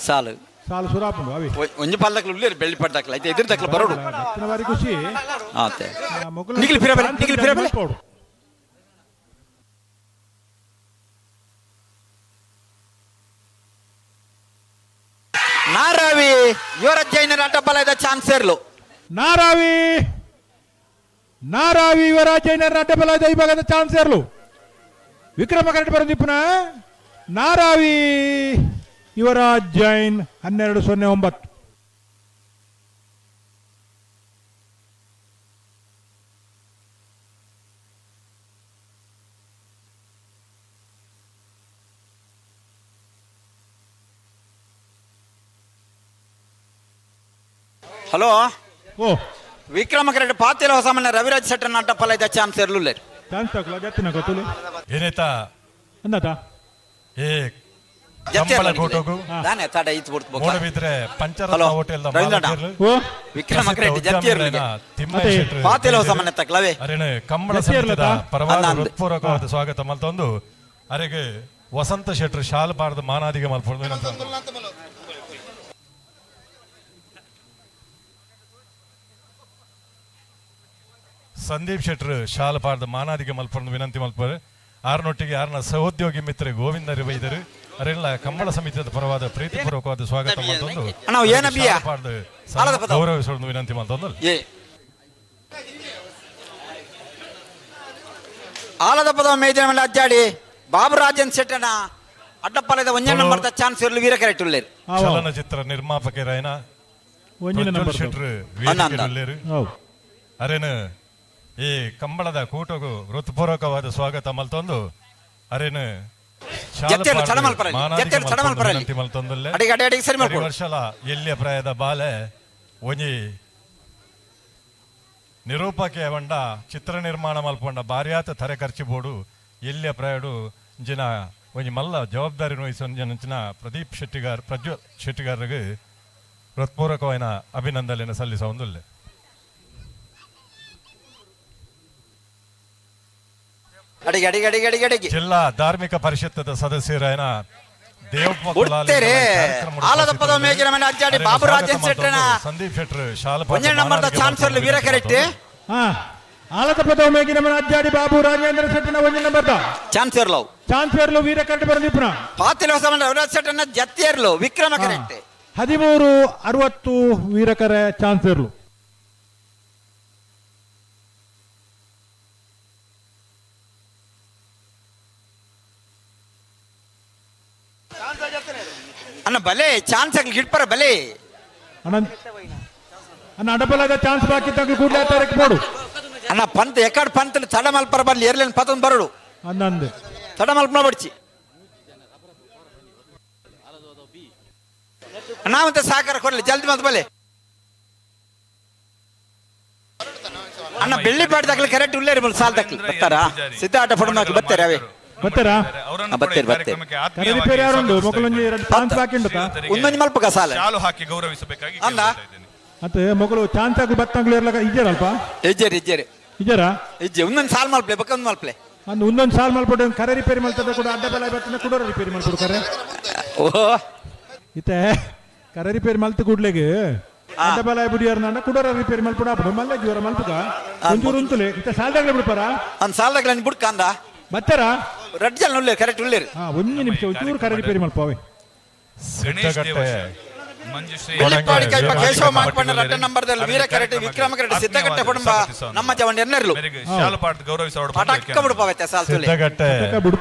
ಸಾಲು ಸಾಲು ಸುರಾಪುಂಡು ಅವಿ ಒಂಜಿ ಪಲ್ಲಕ್ಲು ಉಲ್ಲೇರು ಬೆಳ್ಳಿ ಪಡ್ದಾಕ್ಲ ಐತೆ ಎದುರು ದಕ್ಲ ಬರೋಡು ದಕ್ಷಿಣ ಬಾರಿ ಖುಷಿ ಆತೆ ಮೊಗಲ ನಿಖಿಲ್ ಫಿರಬಲೆ ನಿಖಿಲ್ ಫಿರಬಲೆ ಮಲ್ಪೊಡು ನಾರಾವಿ ಯುವರಾಜ್ ಜೈನರ ಅಡ್ಡಪಲದ ಚಾನ್ಸ್ ಇರ್ಲು ನಾರಾವಿ ನಾರಾವಿ ಯುವರಾಜ್ ಜೈನರ ಅಡ್ಡಬಲದ ವಿಭಾಗದ ಚಾನ್ಸ್ ಇರ್ಲು ವಿಕ್ರಮ ಕರೆಕ್ಟ್ ಬರೋದಿಪ್ಪನ ನಾರಾವಿ ಯುವರಾಜ್ ಜೈನ್ 12:09. ಹಲೋ ಓ ವಿಕ್ರಮ ಕರೆಕ್ಟ್ ಪಾತಿಲ ಹೊಸ ಮನೆ ರವಿರಾಜ್ ಶೆಟ್ಟರ್ ಅಡ್ಡಪಲ ಇದ್ದ ಚಾನ್ಸ್ ಇರ್ಲಿಲ್ಲ ಚಾನ್ಸ್ ತಗೊಳ್ಳ ಜತ್ತಿನ ಗೊತ್ತುಲೆ ಏನೇತ ಅಂದಾತ ಏ ಜತ್ತಿ ಕಂಬಳ ಕೂಟಗು ದಾನೆ ತಡ ಈತ್ ಬಿಡ್ತು ಬೊಕ್ಕ. ಮೂಡಬಿದ್ರೆ ಪಂಚರತ್ನ ಹಲೋ ಹೋಟೆಲ್ ರವೀಂದ್ರಣ್ಣ. ಓ ವಿಕ್ರಮ ಕರೆಕ್ಟ್ ಜತ್ತಿ ಇರ್ಲಿಗೆ ತಿಮ್ಮಯ್ಯ ಶೆಟ್ಟರು ಪಾತಿಲ ಹೊಸ ಮನೆ ತಕ್ಲವೇ ಅರೇನು ಕಂಬಳ ಜತ್ತಿ ಇರ್ಲತಾ? ಸಮಿತಿದ ಪರವಾದ ಅನ್ನ ಅಂದೆ. ಹೃತ್ಪೂರ್ವಕವಾದ ಸ್ವಾಗತ ಮಲ್ತೊಂದು ಅರೆಗೆ ವಸಂತ ಶೆಟ್ಟರು ಶಾಲ್ ಪಾರ್ದ ಮಾನಾದಿಗೆ ಮಲ್ಪೊಂದು ವಿನಂತಿ. ಸಂದೀಪ್ ಶೆಟ್ಟರು ಶಾಲ್ ಪಾರ್ದ ಮಾನಾದಿಗೆ ಮಲ್ಪೊಂದು ವಿನಂತಿ ಮಲ್ಪರು ಆರ್ನೊಟ್ಟಿಗೆ ಆರ್ನ ಸಹೋದ್ಯೋಗಿ ಮಿತ್ರ ಗೋವಿಂದ ಬೈದರು ಅರೆಲ್ಲ ಕಂಬಳ ಸಮಿತಿಯ ಪರವಾದ ಪ್ರೀತಿಪೂರ್ವಕವಾದ ಸ್ವಾಗತ ಮಲ್ತೊಂದು ಅಣ್ಣ, ಏನ ಬಿಯ? ಶಾಲ್ ಪಾರ್ದು ಆಲದ ಪದ. ಗೌರವಿಸೋದು ವಿನಂತಿ ಮಲ್ತೊಂದು ಏ ಆಲದ ಪದ ಮೇಜಿನ ಮೇಲೆ ಅಜ್ಜಾಡಿ ಬಾಬುರಾಜನ್ ಶೆಟ್ಟನ ಅಡ್ಡಪ್ಪಲದ ಒಂಜೇ ನಂಬರ್ ಚಾನ್ಸ್ ಇರಲು ವೀರ ಕರೆಕ್ಟ್ ಉಲ್ಲೇರು ಚಲನಚಿತ್ರ ನಿರ್ಮಾಪಕರಾಯನ ಒಂಜಿನ ಪ್ರಜ್ವಲ್ ನಂಬರ್ ಶೆಟ್ರು ಅನ್ನ ವೇದಿಕೆ ಉಲ್ಲೇರು ಹೌದು ಅರೇನು ಈ ಕಂಬಳದ ಕೂಟಗು ಹೃತ್ಪೂರ್ವಕವಾದ ಸ್ವಾಗತ ಮಲ್ತೊಂದು ಅರೇನು ಶಾಲು ಜತ್ತಿ ಪಾಡ್ದು ತಡ ಮಲ್ಪರಲ್ಲಿ, ಮಾನಾದಿಗೆ ಜತ್ತಿ ತಡ ಮಲ್ಪೊಂದು ಮಲ್ಪರಲ್ಲಿ. ವಿನಂತಿ ಮಲ್ತೊಂದುಲ್ಲೆ. ಅಡಿಗೆ ಅಡಿ ಅಡಿಗೆ ಸರಿ ಕರಿ ಮಲ್ಪೊಡು. ವರ್ಷಲ ಎಲ್ಲಿಯ ಪ್ರಾಯದ ಬಾಲೆ ಒಂಜಿ ನಿರೂಪಕೆ వంಡ ಚಿತ್ರ ನಿರ್ಮಾಣ ಮಲ್ಪೊಂಡ ಬಾರ್ಯಾತ ತರೆ ಖರ್ಚು ಬೋಡು ಎಲ್ಲಿಯ ಪ್ರಾಯಡು ಇಂಚಿನ ಒಂಜಿ ಮಲ್ಲ ಜವಾಬ್ದಾರಿ ವಹಿಸೊಂಜಿನ ಪ್ರದೀಪ್ ಶೆಟ್ಟಿಗಾರ್ ಪ್ರಜ್ವಲ್ ಶೆಟ್ಟಿಗಾರ್ಗೆ ಹೃತ್ಪೂರ್ವಕವಾದ ಅಭಿನಂದನೆಯನ್ನು ಸಲ್ಲಿಸ ಅಡಿಗೆ ಅಡಿಗೆ ಅಡಿಗೆ ಅಡಿಗೆ ಅಡಿಗೆ ಜಿಲ್ಲಾ ಧಾರ್ಮಿಕ ಪರಿಷತ್ತದ ಸದಸ್ಯರಾಯನ ದೇವಪ್ಪ ಕುಲಾಲ್ ಉಡ್ತೇರೆ. ಕಾರ್ಯಕ್ರಮದ ಆಲದ ಪದ ಮೇಜಿನ ಮೇಲೆ ಅಜ್ಜಾಡಿ ಅರೇನು ಬಾಬು ಸ್ವಾಗತ ರಾಜನ್ ಶೆಟ್ಟರನ ಮಲ್ತೊಂದು ಸಂದೀಪ್ ಶೆಟ್ಟರು ಶಾಲು ಪಾರ್ದ ಒಂಜೇ ನಂಬರ್ದ ಮಾನಾದಿಗೆ ಚಾನ್ಸ್ ಇರಲು ವೀರ ಮಲ್ಪೊಂದು ಕರೆಕ್ಟ್ ಹಾ ಆಲದ ಪದ ಮೇಗಿನ ಮನೆ ಅಜ್ಜಾಡಿ ಬಾಬು ರಾಜೇಂದ್ರ ಶೆಟ್ಟನ ಒಂಜಿ ನಂಬರ್ದ ಚಾನ್ಸ್ ಇರ್ಲವು ಚಾನ್ಸ್ ಇರ್ಲು ವೀರ ಕರೆಕ್ಟ್ ಬರೋದಿಪ್ಪನ ಪಾತಿಲ ಹೊಸ ಮನೆ ರವಿರಾಜ್ ಶೆಟ್ಟನ ಜತ್ತಿ ಇರ್ಲು ವಿಕ್ರಮ ಕರೆಕ್ಟ್ 13:60 ವೀರಕರೆ ಚಾನ್ಸ್ ಇರ್ಲು. ಬಲೆ ಚಾನ್ಸ್ ಆಗ್ಲಿ ಗಿಡ್ಪರ ಬಲೆ ಅಣ್ಣ ಅಣ್ಣ ಅಡಪಲಾದ ಚಾನ್ಸ್ ಬಾಕಿ ತಗ್ಲು ಕೂಡಲೇ ತಾರೀಕು ಬೋಡು ಅಣ್ಣ ಪಂತ್ ಎಕಡ್ ಪಂತಲು ತಡ ಮಲ್ಪರ ಬರ್ಲಿ ಎರ್ಲೇನು ಪತೊಂದು ಬರಡು ಅಂದಂದು ತಡ ಮಲ್ಪನ ಬಡ್ಚಿ ನಾವಂತ ಸಹಕಾರ ಕೊಡ್ಲಿ ಜಲ್ದಿ ಮತ್ತೆ ಬಲೆ ಅಣ್ಣ ಬೆಳ್ಳಿ ಪಾಡ್ದಾಗ್ಲಿ ಕರೆಕ್ಟ್ ಉಳ್ಳೇರಿ ಬಲ್ ಸಾಲ್ ತಕ್ಲಿ ಬರ್ತಾರಾ ಸಿದ್ಧ ಆಟ ಪಡೋಣ ಬರ್ತಾರೆ ಅವೇ ಬರ್ತಾರಾ ಬರ್ತೀರಿ ಬರ್ತೀರಿ ಕರೆ ರಿಪೇರಿ ಯಾರುಂಡು ಮೊಕಲೊಂಜಿ ಎರಡು ಚಾನ್ಸ್ ಬಾಕಿ ಉಂಟು ಒಂದೊಂದು ಮಲ್ಪಕ ಸಾಲ ಶಾಲು ಹಾಕಿ ಗೌರವಿಸಬೇಕಾಗಿ ಅಂದ ಮತ್ತೆ ಮೊಗಲು ಚಾನ್ಸ್ ಆಗಿ ಬತ್ತಂಗ್ಲು ಇರ್ಲಕ ಇಜ್ಜರಲ್ಪ ಇಜ್ಜೇರಿ ಇಜ್ಜೇರಿ ಇಜ್ಜರಾ ಇಜ್ಜೆ ಒಂದೊಂದು ಸಾಲ್ ಮಲ್ಪ್ಲೆ ಬಕ್ಕ ಒಂದು ಮಲ್ಪ್ಲೆ ಅಂದ್ ಒಂದೊಂದು ಸಾಲ್ ಮಲ್ಪಟ್ಟು ಒಂದು ಕರೆ ರಿಪೇರಿ ಮಲ್ತದ ಕೂಡ ಅಡ್ಡ ಬಲ ಬರ್ತದೆ ಕೂಡ ರಿಪೇರಿ ಮಲ್ಪಡು ಕರೆ ಓ ಇತ್ತೆ ಕರೆ ರಿಪೇರಿ ಮಲ್ತು ಕೂಡ್ಲೆಗೆ ಅಡ್ಡ ಬಲ ಬುಡಿಯಾರ ಕುಡೋರ ರಿಪೇರಿ ಮಲ್ಪಡು ಆಪಡು ಮಲ್ಲ ಜೋರ ಮಲ್ಪುಗ ಒಂಚೂರು ಉಂತುಲೆ ಇತ್ತೆ ಸಾಲ್ದಾಗ್ಲೆ ಬಿಡ್ಪಾರ ಅಂದ್ ಸಾಲ್ದಾಗ್ಲೆ ಬುಡ್ಕ ಅಂದ ಬತ್ತಾರಾ ರಡ್ಡು ಜನ ಉಳ್ಳೇರಿ ಕರೆಕ್ಟ್ ಉಳ್ಳೇರಿ ಹಾ ಒಂದು ನಿಮಿಷ ಒಂಚೂರು ಕರೆ ರಿಪೇರಿ ಮಲ್ಪವೆ ಗಣೇಶ್ ದೇವಶ್ರೀ ಮಂಜುಶ್ರೀ ಬೆಳ್ಳಿಪ್ಪಾಡಿ ಕೈಪ ಕೇಶವ ಮಾಕ್ಪಣ್ಣ ರಡ್ಡ ನಂಬರ್ದಲ್ಲಿ ವೀರ ಕರೆಕ್ಟ್ ವಿಕ್ರಮ ಕರೆಕ್ಟ್ ಸಿದ್ಧಗಟ್ಟೆ ಕುಟುಂಬ ನಮ್ಮ ಜವನ್ ಎನ್ನೆರ್ಲು ಶಾಲು ಪಾಡ್ದು ಗೌರವಿಸ ಪಟಕ್ಕ ಬಿಡ್ಪಾವತ್ತೆ ಸಾಲ್ ತುಲೆ ಸಿದ್ಧಗಟ್ಟೆ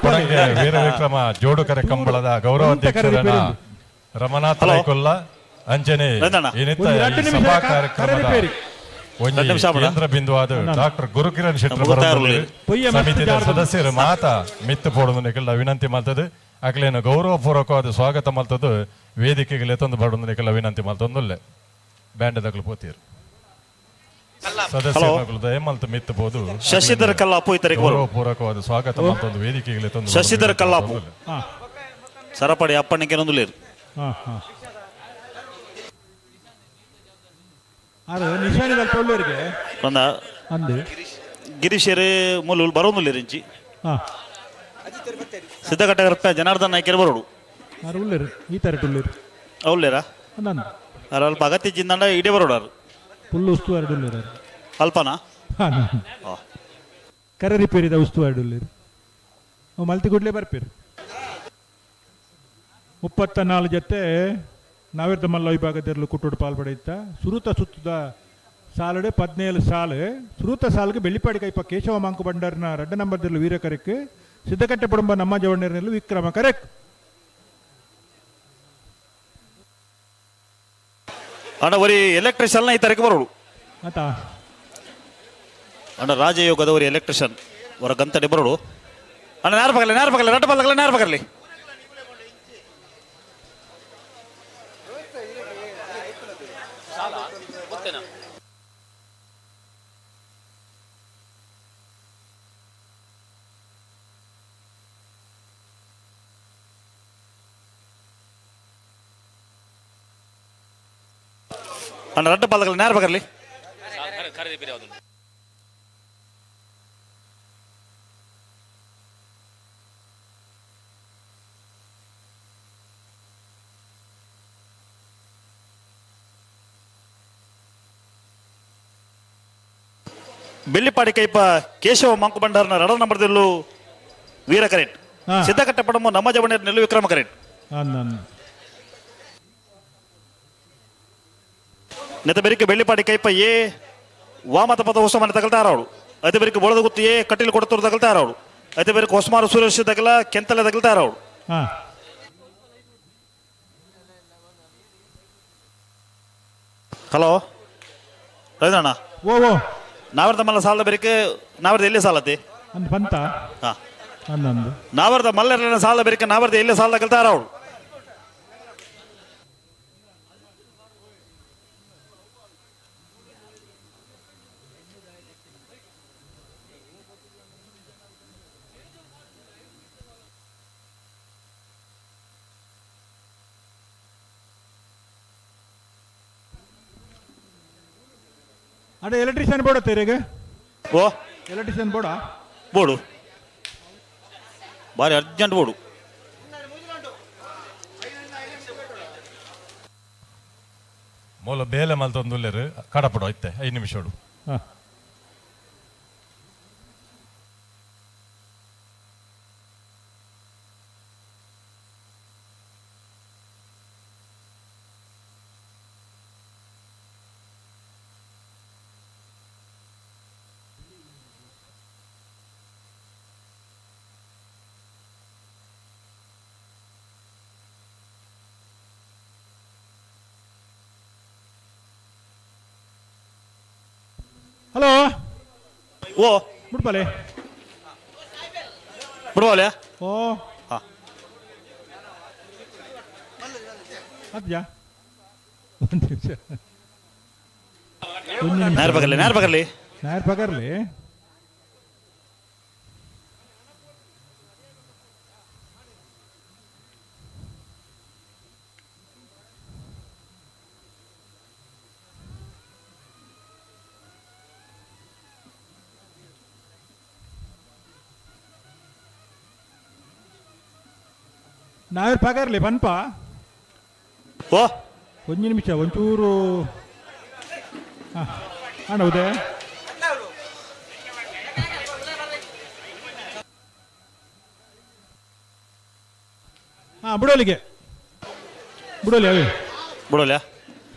ಕೊಡಂಗೆ ವೀರವಿಕ್ರಮ ಜೋಡುಕರೆ ಕಂಬಳದ ಗೌರವಾಧ್ಯಕ್ಷರನ್ನ ರಮನಾಥ ರೈಕೊಲ್ಲ ಅಂಜನೆ ಏನಿತ್ತ ಒಂದು ಎರಡು ಈ ನಿಮಿಷ ಸಭಾ ಕರೆ ಕಾರ್ಯಕ್ರಮದ ರಿಪೇರಿ. ಒಂಜಿ ಎರಡು ನಿಮಿಷ ಆಪುಂಡ? ಕೇಂದ್ರ ಬಿಂದುವಾದ ಡಾಕ್ಟರ್ ಗುರುಕಿರಣ್ ಶೆಟ್ಟರ್ ಮುಗತಾಯ ಬರೊಂದುಲ್ಲೆರ್. ಉಲ್ಲೆರ್. ಪೊಯ್ಯ ಮಸ್ತ್ ಸಮಿತಿದ ಜಾರ್ದ. ಸದಸ್ಯರು ಮಾತ ಮಿತ್ತು ಪೋಡುಂದು ನಿಕಲ್ನ ವಿನಂತಿ ಮಲ್ತದು ಅಕ್ಲೇನ ಗೌರವಪೂರ್ವಕವಾದ ಸ್ವಾಗತ ಮಲ್ತದು ವೇದಿಕೆಗೆ ಲೆತ್ತೊಂದು ಬರೊಂದು ನಿಕಲ್ನ ವಿನಂತಿ ಮಲ್ತೊಂದುಲ್ಲೆ ಬ್ಯಾಂಡ್ ದಕ್ಲು ಪೋತೀರು ಸದಸ್ಯರು ದಯಮಲ್ತು ಮಿತ್ತು ಪೋದು ಶಶಿಧರ್ ಕಲ್ಲಾಪು ಇತರಿಗೆ ಬರು. ಗೌರವಪೂರ್ವಕವಾದ ಸ್ವಾಗತ ಮಲ್ತೊಂದು ವೇದಿಕೆಗೆ ಲೆತ್ತೊಂದು ಶಶಿಧರ್ ಕಲ್ಲಾಪು ಹಾ ಸರಪಡಿ ಅಪ್ಪನಿಗೆ ನೊಂದುಲೇರು ಹಾ ಹಾ ಅದು ನಿಶಾನಿದಲ್ಲಿ ತೊಳ್ಳೂರಿಗೆ ಒಂದ ಅಂದು ಗಿರೀಶರು ಮೂಲ ಬರೋನುಲ್ಲೇರು ಇಂಚಿ ಹಾ ಸಿದ್ಧಗಟ್ಟೆ ಕರಪ್ಪ ಜನಾರ್ದನ್ ನಾಯ್ಕರು ಬರೋಡು ಆರು ಉಳ್ಳೇರು ಈ ತರ ಉಳ್ಳೇರು ಅವಲ್ಲೇರಾ ಅಂದಂದು ಅರ ಅಲ್ಪ ಅಗತ್ಯ ಜಿಂದಂಡ ಇಡೇ ಬರೋಡು ಅವರು ಫುಲ್ ಉಸ್ತುವಾರಿ ಉಳ್ಳೇರು ಅಲ್ಪನಾ ಹಾ ಆ. ಕರೆ ರಿಪೇರಿದ ಉಸ್ತುವಾರಿ ಉಳ್ಳೇರು ಅವು ಮಲ್ತಿ ಕೂಡಲೇ ಬರ್ಪೇರು 34 ಜೊತೆ ನಾವಿರ್ದ ಮಲ್ಲ ವಿಭಾಗದಲ್ಲಿ ಕುಟ್ಟೋಡು ಪಾಲ್ಪಡೆಯುತ್ತ ಸುರುತ ಸುತ್ತದ ಸಾಲುಡೆ 17 ಸಾಲು ಸುರುತ ಸಾಲಿಗೆ ಬೆಳ್ಳಿಪಾಡಿ ಕೈಪ ಕೇಶವ ಮಾಂಕು ಭಂಡಾರ್ನ ರಡ್ಡ ನಂಬರ್ದಲ್ಲಿ ವೀರಕರಕ್ಕೆ ಸಿದ್ಧಕಟ್ಟೆ ಪಡಂಬ ನಮ್ಮ ಜವಣ್ಣರಲ್ಲಿ ವಿಕ್ರಮ ಕರೆಕ್ ಅಣ್ಣ ಒರಿ ಎಲೆಕ್ಟ್ರಿಷಿಯನ್ ಈ ತರಕ್ಕೆ ಬರೋಡು ಆತಾ ಅಣ್ಣ ರಾಜಯೋಗದವರು ಎಲೆಕ್ಟ್ರಿಷಿಯನ್ ಅವರ ಗಂತಡೆ ಬರೋಡು ಅಣ್ಣ ನೇರ ಪಗಲಿ ನೇರ ಪಗಲಿ ರಡ್ಡ ಪಲ್ಲಾಗಲಿ ನೇರ ಪಗಲಿ ಅಣ್ಣ ರಡ್ಡ ಪಲ್ಲಾಗಲಿ ನೇರ ಪಗಲಿ ಬೆಳ್ಳಿಪಾಡಿ ಕೈಪ ಕೇಶವ ಮಂಕು ಭಂಡಾರನ ರಡ ನಂಬರ್ದಲ್ಲೂ ವೀರ ಕರೆಟ್ ಸಿದ್ಧಕಟ್ಟೆ ಪಡಮ ನಮ್ಮ ಜವಣ್ಯರ ನೆಲ್ಲು ವಿಕ್ರಮ ಕರೆಟ್ ಅಂದ ನೆತ ಬೆರಿಕೆ ಬೆಳ್ಳಿಪಾಡಿ ಕೈಪ ಎ ವಾಮತ ಪದ ಹೊಸಮನೆ ತಗಲ್ತಾರ ಅವಳು ಐತೆ ಬೆರಿಕೆ ಬೊಳದ ಗುತ್ತು ಎ ಕಟ್ಟಿಲು ಕೊಡ್ತೂರು ತಗಲ್ತಾರ ಅವಳು ಐತೆ ಬೆರಿಕೆ ಹೊಸಮಾರು ಸೂರ್ಯ ತಗಲ ಕೆಂತಲೆ ತಗಲ್ತಾರ ಅವಳು ಹಾ ಹಲೋ ರವಿದಣ್ಣ ಓ ಓ ನಾವರ್ದ ಮಲ್ಲ ಸಾಲದ ಬೆರಿಕೆ ನಾವರ್ದ ಎಲ್ಲಿ ಸಾಲತಿ ಅಂದ್ ಬಂತ ಹಾ ಅಂದಂದು ನಾವರ್ದ ಮಲ್ಲರ ಸಾಲದ ಬೆರಿಕೆ ನಾವರ್ದ ಎಲ್ಲಿ ಸಾಲದ ತಗಲ್ತಾರ ಅವಳು ಅದೇ ಎಲೆಕ್ಟ್ರಿಷಿಯನ್ ಬೋರ್ಡ್ ತೇರಿಗೆ ಓ ಎಲೆಕ್ಟ್ರಿಷಿಯನ್ ಬೋರ್ಡಾ ಬೋರ್ಡು ಭಾರಿ ಅರ್ಜೆಂಟ್ ಬೋರ್ಡು ಮೂಲ ಬೇಲೆ ಮಲ್ತೊಂದುಲ್ಲೆರು ಕಡಪಡು ಐತೆ 5 ನಿಮಿಷಡು ಹಾ ಹಲೋ ಓ ಬಿಡ್ಬಾಲೆ ಬಿಡ್ಬಾಲೆ ಓ ಹಾ ಅದ್ಯಾ ಒಂದು ನಿಮಿಷ. ನಾಯರ್ ಪಗರ್ಲಿ, ನಾಯರ್ ಪಗರ್ಲಿ. ನಾಯರ್ ಪಗರ್ಲಿ. ನಾಯರ್ ಪಗರ್ಲಿ ಪನ್ಪ. ಓ ಒಂದು ನಿಮಿಷ, ಒಂಚೂರು. ಹಾಂ ಹೌದೇ. ಹಾಂ ಬಿಡೋಲಿಗೆ ಬಿಡೋಲಿ ಅವೇ ಬಿಡೋಲ್ಯಾ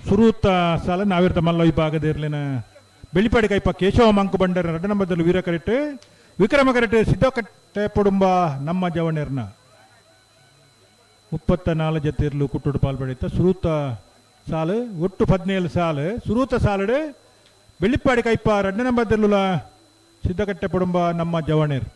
ಸುರೂತ ಸಾಲ ನಾವಿರ್ತ ಮಲ್ಲ ವಿಭಾಗದ ಇರ್ಲಿನ ಬೆಳಿಪಾಡಿ ಕೈಪ ಕೇಶವ ಮಂಕು ಬಂಡರ ರಡ್ಡ ನಂಬದಲ್ಲಿ ವೀರ ಕರೆಟ್ ವಿಕ್ರಮ ಕರೆಟ್ ಸಿದ್ದಕಟ್ಟೆ ಪೊಡುಂಬ ನಮ್ಮ ಜವಣೇರ್ನ 34 ಜೊತೆ ಇರ್ಲು ಕುಟ್ಟುಡು ಪಾಲ್ಪಡಿತ ಸುರೂತ ಸಾಲು ಒಟ್ಟು 17 ಸಾಲು ಸುರೂತ ಸಾಲುಡು ಬೆಳ್ಳಿಪ್ಪಾಡಿ ಕೈಪ ರಡ್ಡ ನಂಬದಲ್ಲುಲ ಸಿದ್ದಕಟ್ಟೆ ಪೊಡುಂಬ ನಮ್ಮ ಜವಣೇರ್.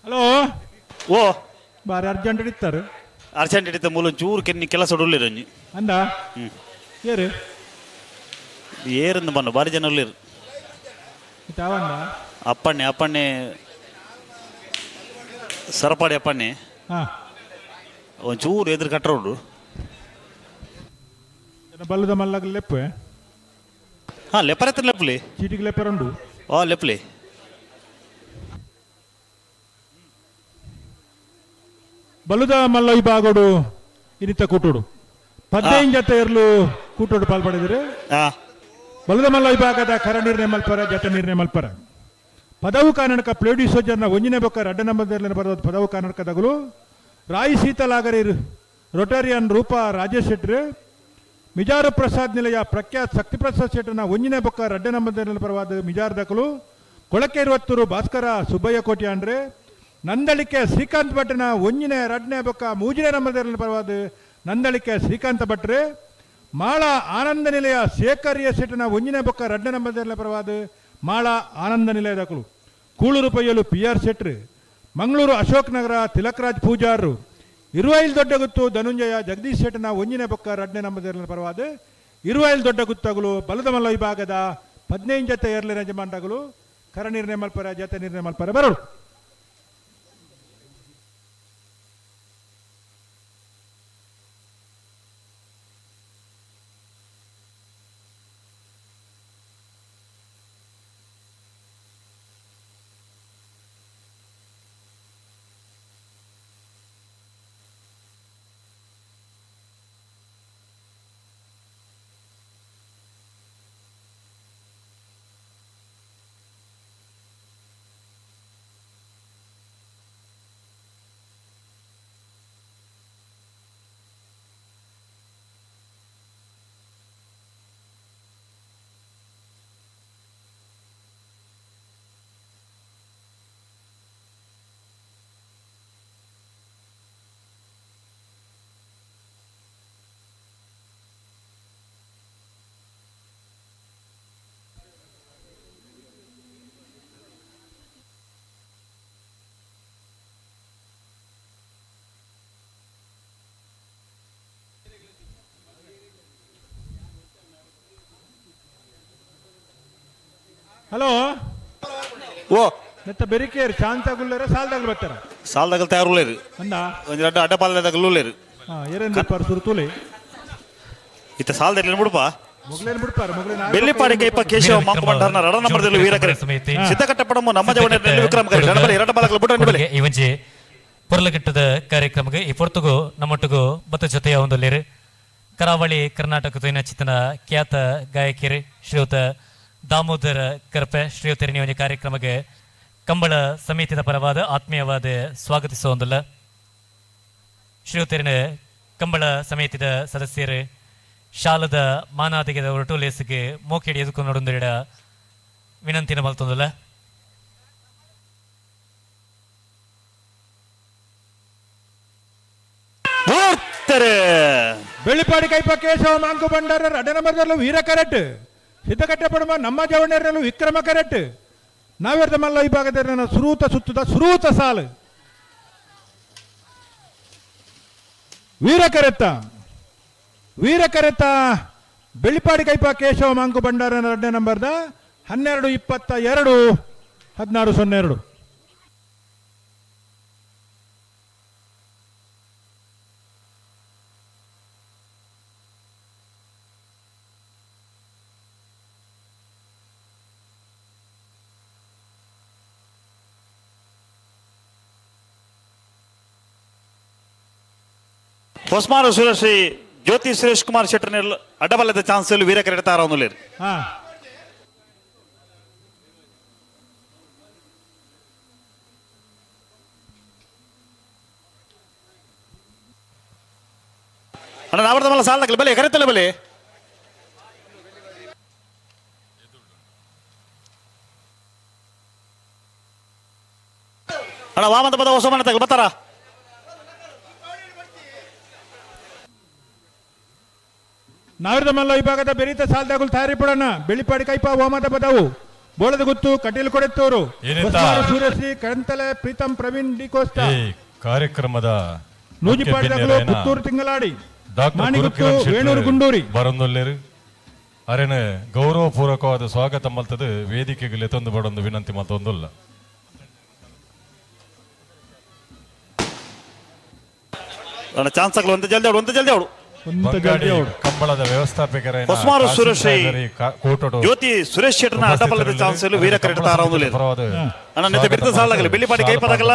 ಹಲೋ ಓ ಬಾರಿ ಅರ್ಜೆಂಟ್ ಹಿಡಿತಾರೆ. ಅರ್ಜೆಂಟ್ ಹಿಡಿತ ಮೂಲ ಚೂರು ಕೆನ್ನಿ ಕೆಲಸ ಉಳ್ಳಿರಂಜಿ ಅಂದ ಏರು ಏರಂದು ಬನ್ನ ಬಾರಿ ಜನ ಉಳ್ಳಿರು. ತಾವಂದ ಅಪ್ಪಣ್ಣೆ ಅಪ್ಪಣ್ಣೆ ಸರಪಾಡಿ ಅಪ್ಪಣ್ಣೆ ಹಾ ಒಂಚೂರು ಎದುರು ಕಟ್ಟರ ಉಂಡು ಬಲ್ಲದ ಮಲ್ಲಾಗ ಲೆಪ್ಪೆ. ಹಾ ಲೆಪ್ಪರ ಲೆಪ್ಪಲಿ ಚೀಟಿಗೆ ಲೆಪ್ಪರ ಉಂಡು. ಓ ಲೆಪ್ಪಲಿ. ಬಲುದ ಮಲ್ಲ ವಿಭಾಗಡು ಇನ್ನಿತ ಕೂಟೋಡು 15 ಜೊತೆ ಇರಲು ಕೂಟೋಡು ಪಾಲ್ಪಡೆದಿರು. ಬಲುದ ಮಲ್ಲ ವಿಭಾಗದ ಕರ ನಿರ್ಣಯ ಮಲ್ಪರ ಜತ ನಿರ್ಣಯ ಮಲ್ಪರ ಪದವು ಕರ್ನಾಟಕ ಪ್ಲೇಡಿ ಸೋಜರ್ನ ಒಂಜಿನೇ ಬೊಕ್ಕ ರಡ್ಡ ನಂಬರ್ ಬರೋದು ಪದವು ಕರ್ನಾಟಕದಗಳು ರಾಯಿ ಶೀತಲಾಗರಿ ರೊಟೇರಿಯನ್ ರೂಪಾ ರಾಜೇಶ್ ಶೆಟ್ರು ಮಿಜಾರು ಪ್ರಸಾದ್ ನಿಲಯ ಪ್ರಖ್ಯಾತ್ ಶಕ್ತಿಪ್ರಸಾದ್ ಶೆಟ್ಟರ್ನ ಒಂಜಿನೇ ಬೊಕ್ಕ ರಡ್ಡ ನಂಬರ್ ಪರವಾದ ಮಿಜಾರ್ ದಕಲು ಕೊಳಕೆ ಇರುವತ್ತೂರು ಭಾಸ್ಕರ ಸುಬ್ಬಯ್ಯ ಕೋಟ್ಯಾಂಡ್ರೆ ನಂದಳಿಕೆ ಶ್ರೀಕಾಂತ್ ಭಟ್ನ ಒಂಜಿನೇ ರಡ್ನೇ ಬೊಕ್ಕ ಮೂಜಿನೇ ನಂಬರ್ ಪರವಾದ ನಂದಳಿಕೆ ಶ್ರೀಕಾಂತ ಭಟ್ರು ಮಾಳ ಆನಂದ ನಿಲಯ ಶೇಖರ್ ಎಸ್ ಶೆಟ್ಟನ ಒಂಜಿನೇ ಬೊಕ್ಕ ರಡ್ಡ ನಂಬರ್ ಪರವಾದ ಮಾಳ ಆನಂದ ನಿಲಯದಕಲು ಕೂಳೂರು ಪೈಯಲು ಪಿ ಆರ್ ಶೆಟ್ರು ಮಂಗಳೂರು ಅಶೋಕ್ ನಗರ ತಿಲಕರಾಜ್ ಪೂಜಾರು ಇರುವೈಲ್ ದೊಡ್ಡಗುತ್ತು ಧನುಂಜಯ ಜಗದೀಶ್ ಶೆಟ್ಟನ ಒಂಜಿನೇ ಬೊಕ್ಕ ರಡ್ನೇ ನಂಬರ್ ಪರವಾದ ಇರುವೈಲ್ ದೊಡ್ಡಗುತ್ತಗಳು ಬಲದ ಮಲ್ಲ ವಿಭಾಗದ 15 ಜೊತೆ ಏರ್ಲಿನ ಯಜಮಾನಗಳು ಕರ ನಿರ್ಣಯ ಮಲ್ಪರ ಜತೆ ನಿರ್ಣಯ ಮಲ್ಪರ ಬರೋಳು. ಹಲೋ ಓ ನೆತ್ತ ಬೆರಿಕೇರ್ ಚಾನ್ಸಾಗುಲ್ಲೇರ ಸಾಲ್ದಾಗಲು ಬರ್ತಾರ ಸಾಲ್ದಾಗಲ್ ತಯಾರು ಅಂದ ಒಂಜಿ ರಡ್ಡ ಅಡ್ಡ ಪಾಲ್ದಾಗಲು ಉಲ್ಲೇರು. ಏರೇನು ಬಿಡ್ಪಾರ ಸುರು ತೂಲೆ. ಇತ್ತ ಸಾಲ್ದಲ್ಲಿ ಬಿಡುಪ. ಮೊಗಲೇನು ಬಿಡ್ಪಾರ ಮೊಗಲೇನು. ಬೆಳ್ಳಿಪಾಡಿ ಕೈಪ ಕೇಶವ ಮಾಂಕು ಭಂಡಾರನ ರಡ ನಂಬರ್ದಲ್ಲಿ ವೀರಕರೆ ಸಿದ್ದಕಟ್ಟಪಡಮು ನಮ್ಮ ಜವನ ವಿಕ್ರಮ ಕರೆ ರಡಬಲೆ ಎರಡ ಬಾಲಕಲು ಬಿಟ್ಟು ಕೊಡುಗೆ ಈ ಒಂಜಿ ಪೊರ್ಲಗಿಟ್ಟದ ಕಾರ್ಯಕ್ರಮಕ್ಕೆ ಈ ಪೊರ್ತುಗು ನಮ್ಮೊಟ್ಟಿಗೂ ಬತ್ತ ಜೊತೆಯ ಒಂದೊಲ್ಲೇರು ಕರಾವಳಿ ಕರ್ನಾಟಕ ಚಿತ್ತನ ಖ್ಯಾತ ಗಾಯಕಿಯರು ಶ್ರೀಯುತ ದಾಮೋದರ ಕರ್ಪೆ ಶ್ರೀಯುತರಿನಿ ಒಂಜಿ ಕಾರ್ಯಕ್ರಮಕ್ಕೆ ಕಂಬಳ ಸಮಿತಿದ ಪರವಾದ ಆತ್ಮೀಯವಾದ ಸ್ವಾಗತಿಸುವಂದಿಲ್ಲ. ಶ್ರೀಯುತರಿನ ಕಂಬಳ ಸಮಿತಿದ ಸದಸ್ಯರು ಶಾಲದ ಮಾನಾದಿಗೆದ ಒರಟು ಲೇಸಿಗೆ ಮೋಕೆಡಿ ಎದುಕು ನೋಡೊಂದಿಡ ವಿನಂತಿನ ಮಲ್ತೊಂದಿಲ್ಲ. ಬೆಳ್ಳಿಪಾಡಿ ಕೈಪ ಕೇಶವ ಮಾಂಕು ಭಂಡಾರ ರಡ ನಂಬರ್ದಲ್ಲೂ ವೀರ ಕರೆಟ್ ಸಿದ್ದಕಟ್ಟೆ ಪಡಮ ನಮ್ಮ ಜವಣರಲ್ಲೂ ವಿಕ್ರಮ ಕರೆಟ್ ನಾವೇರ್ದ ಮಲ್ಲ ವಿಭಾಗದ ಸುರೂತ ಸುತ್ತದ ಸುರೂತ ಸಾಲು ವೀರ ಕರೆತ್ತ ವೀರ ಕರೆತ್ತ ಬೆಳ್ಳಿಪಾಡಿ ಕೈಪ ಕೇಶವ ಮಾಂಕು ಭಂಡಾರನ ಎರಡನೇ ನಂಬರ್ದ 12:22 16:02. ಹೊಸ್ಮಾರು ಸುರಶ್ರೀ ಜ್ಯೋತಿ ಸುರೇಶ್ ಕುಮಾರ್ ಶೆಟ್ಟರ್ ಅಡ್ಡಬಲ್ಲದ ಚಾನ್ಸ್ ವೀರ ಕರೆಡ್ತಾರ ಒಂದುಲೇರು. ಅಣ್ಣ ನಾವರ್ದ ಮಲ್ಲ ಸಾಲದಾಗಲಿ ಬಲೆ ಕರೆತಲ್ಲ ಬಲೆ. ಅಣ್ಣ ವಾಮಂತ ಪದ ಹೊಸ ಮನೆ ತಗಲ್ ಬರ್ತಾರ. ನಾವಿರದ ಮಲ್ಲ ವಿಭಾಗದ ಬೆರೀತ ಸಾಲದಾಗುಲ್ ತಯಾರಿ ಪಡೋಣ ಬೆಳ್ಳಿಪಾಡಿ ಕೈಪ ಓಮದ ಪದವು ಬೋಳದ ಗುತ್ತು ಕಟೀಲ್ ಕೊಡೆತ್ತೂರು ಸೂರ್ಯಶ್ರೀ ಕಂತಲೆ ಪ್ರೀತಂ ಪ್ರವೀಣ್ ಡಿ ಕೋಸ್ತಾ ಈ ಕಾರ್ಯಕ್ರಮದ ನೂಜಿಪಾಡಿದಾಗಲು ಪುತ್ತೂರು ತಿಂಗಳಾಡಿ ಮಾಣಿಗುತ್ತು ವೇಣೂರು ಗುಂಡೂರಿ ಬರೊಂದೊಲ್ಲೇರು ಅರೆನ ಗೌರವಪೂರ್ವಕವಾದ ಸ್ವಾಗತ ಮಲ್ತದು ವೇದಿಕೆಗೆ ಲೆತ್ತೊಂದು ಬಡೊಂದು ವಿನಂತಿ ಮಲ್ತೊಂದುಲ್ಲ. ಚಾನ್ಸ್ ಆಗಲು ಒಂದ ಜಲ್ದಿ ಅವಳು ಒಂದ ಜಲ್ದಿ ಅವಳು. ಬಂಗಾಡಿ ಕಂಬಳದ ವ್ಯವಸ್ಥಾಪಕರ ಹೊಸ್ಮಾರು ಸುರೇಶ್ ಜ್ಯೋತಿ ಸುರೇಶ್ ಶೆಟ್ಟರ್ನ ಅಡ್ಡಬಲ್ಲದ ಚಾನ್ಸ್ ವೀರ ಕರೆಡ್ತಾರ ಅಣ್ಣ ನೆತ್ತ ಬಿರ್ತ ಸಾಲಾಗಲಿ ಬೆಳ್ಳಿಪಾಡಿ ಕೈ ಪದಾಗಲ್ಲ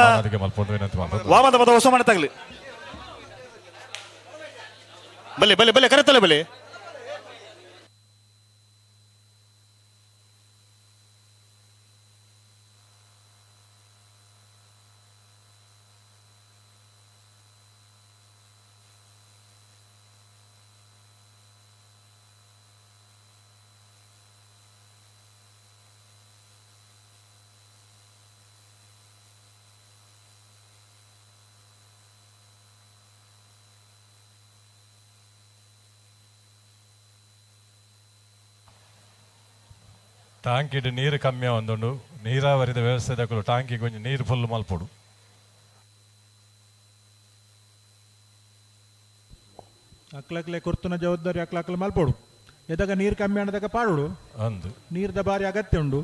ವಾಮದ ಪದ ಹೊಸ ಮನೆ ತಗಲಿ ಬಲೆ ಬಲೆ ಬಲೆ ಕರೆತಲೆ ಬಲೆ. ಟಾಂಕಿಡ್ ನೀರು ಕಮ್ಮಿ ಒಂದುಂಡು ನೀರಾವರಿದ ವ್ಯವಸ್ಥೆ ದಕ್ಕಲು ಟಾಂಕಿ ಕೊಂಚ ನೀರು ಫುಲ್ ಮಲ್ಪೊಡು. ಅಕ್ಲಕ್ಲೆ ಕುರ್ತುನ ಜವಾಬ್ದಾರಿ ಅಕ್ಲಕ್ಲೆ ಮಲ್ಪೊಡು ಎದಾಗ ನೀರು ಕಮ್ಮಿ ಆನದಾಗ ಪಾಡೋಡು ಅಂದು ನೀರ್ದ ಬಾರಿ ಅಗತ್ಯ ಉಂಡು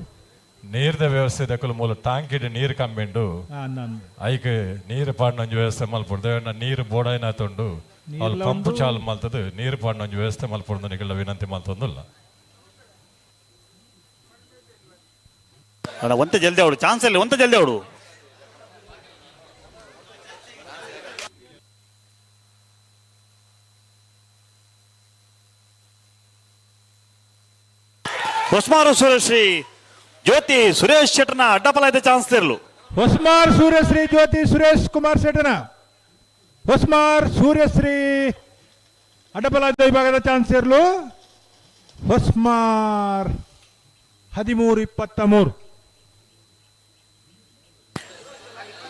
ನೀರ್ದ ವ್ಯವಸ್ಥೆ ದಕ್ಕಲು ಮೂಲ ಟಾಂಕಿಡ್ ನೀರು ಕಮ್ಮಿ ಉಂಡು ಐಕ್ ನೀರು ಪಾಡ್ನೊಂಜಿ ವ್ಯವಸ್ಥೆ ಮಲ್ಪೊಡು ನೀರು ಬೋಡಾಯ್ನಾತುಂಡು ಅಲ್ಲಿ ಪಂಪ್ ಚಾಲು ಮಲ್ತದು ನೀರು ಪಾಡ್ನೊಂಜಿ ವ್ಯವಸ್ಥೆ ಮಲ್ಪೊಡು ನಿಗಲ ವಿನಂತಿ ಮಲ್ತೊಂದುಲ್ಲ. ಅಣ್ಣ ಒಂತೆ ಜಲ್ದಿ ಅವಳು ಚಾನ್ಸ್ ಇಲ್ಲ ಒಂತೆ ಜಲ್ದಿ ಅವಳು. ಹೊಸ್ಮಾರು ಸುರೇಶ್ರೀ ಜ್ಯೋತಿ ಸುರೇಶ್ ಶೆಟ್ಟರ್ನ ಅಡ್ಡಪಲ ಇದೆ ಚಾನ್ಸ್ ಇರಲು. ಹೊಸ್ಮಾರ್ ಸೂರ್ಯಶ್ರೀ ಜ್ಯೋತಿ ಸುರೇಶ್ ಕುಮಾರ್ ಶೆಟ್ಟರ್ನ ಹೊಸ್ಮಾರ್ ಸೂರ್ಯಶ್ರೀ ಅಡ್ಡಪಲ ವಿಭಾಗದ ಚಾನ್ಸ್ ಇರಲು ಹೊಸ್ಮಾರ್ 13:23.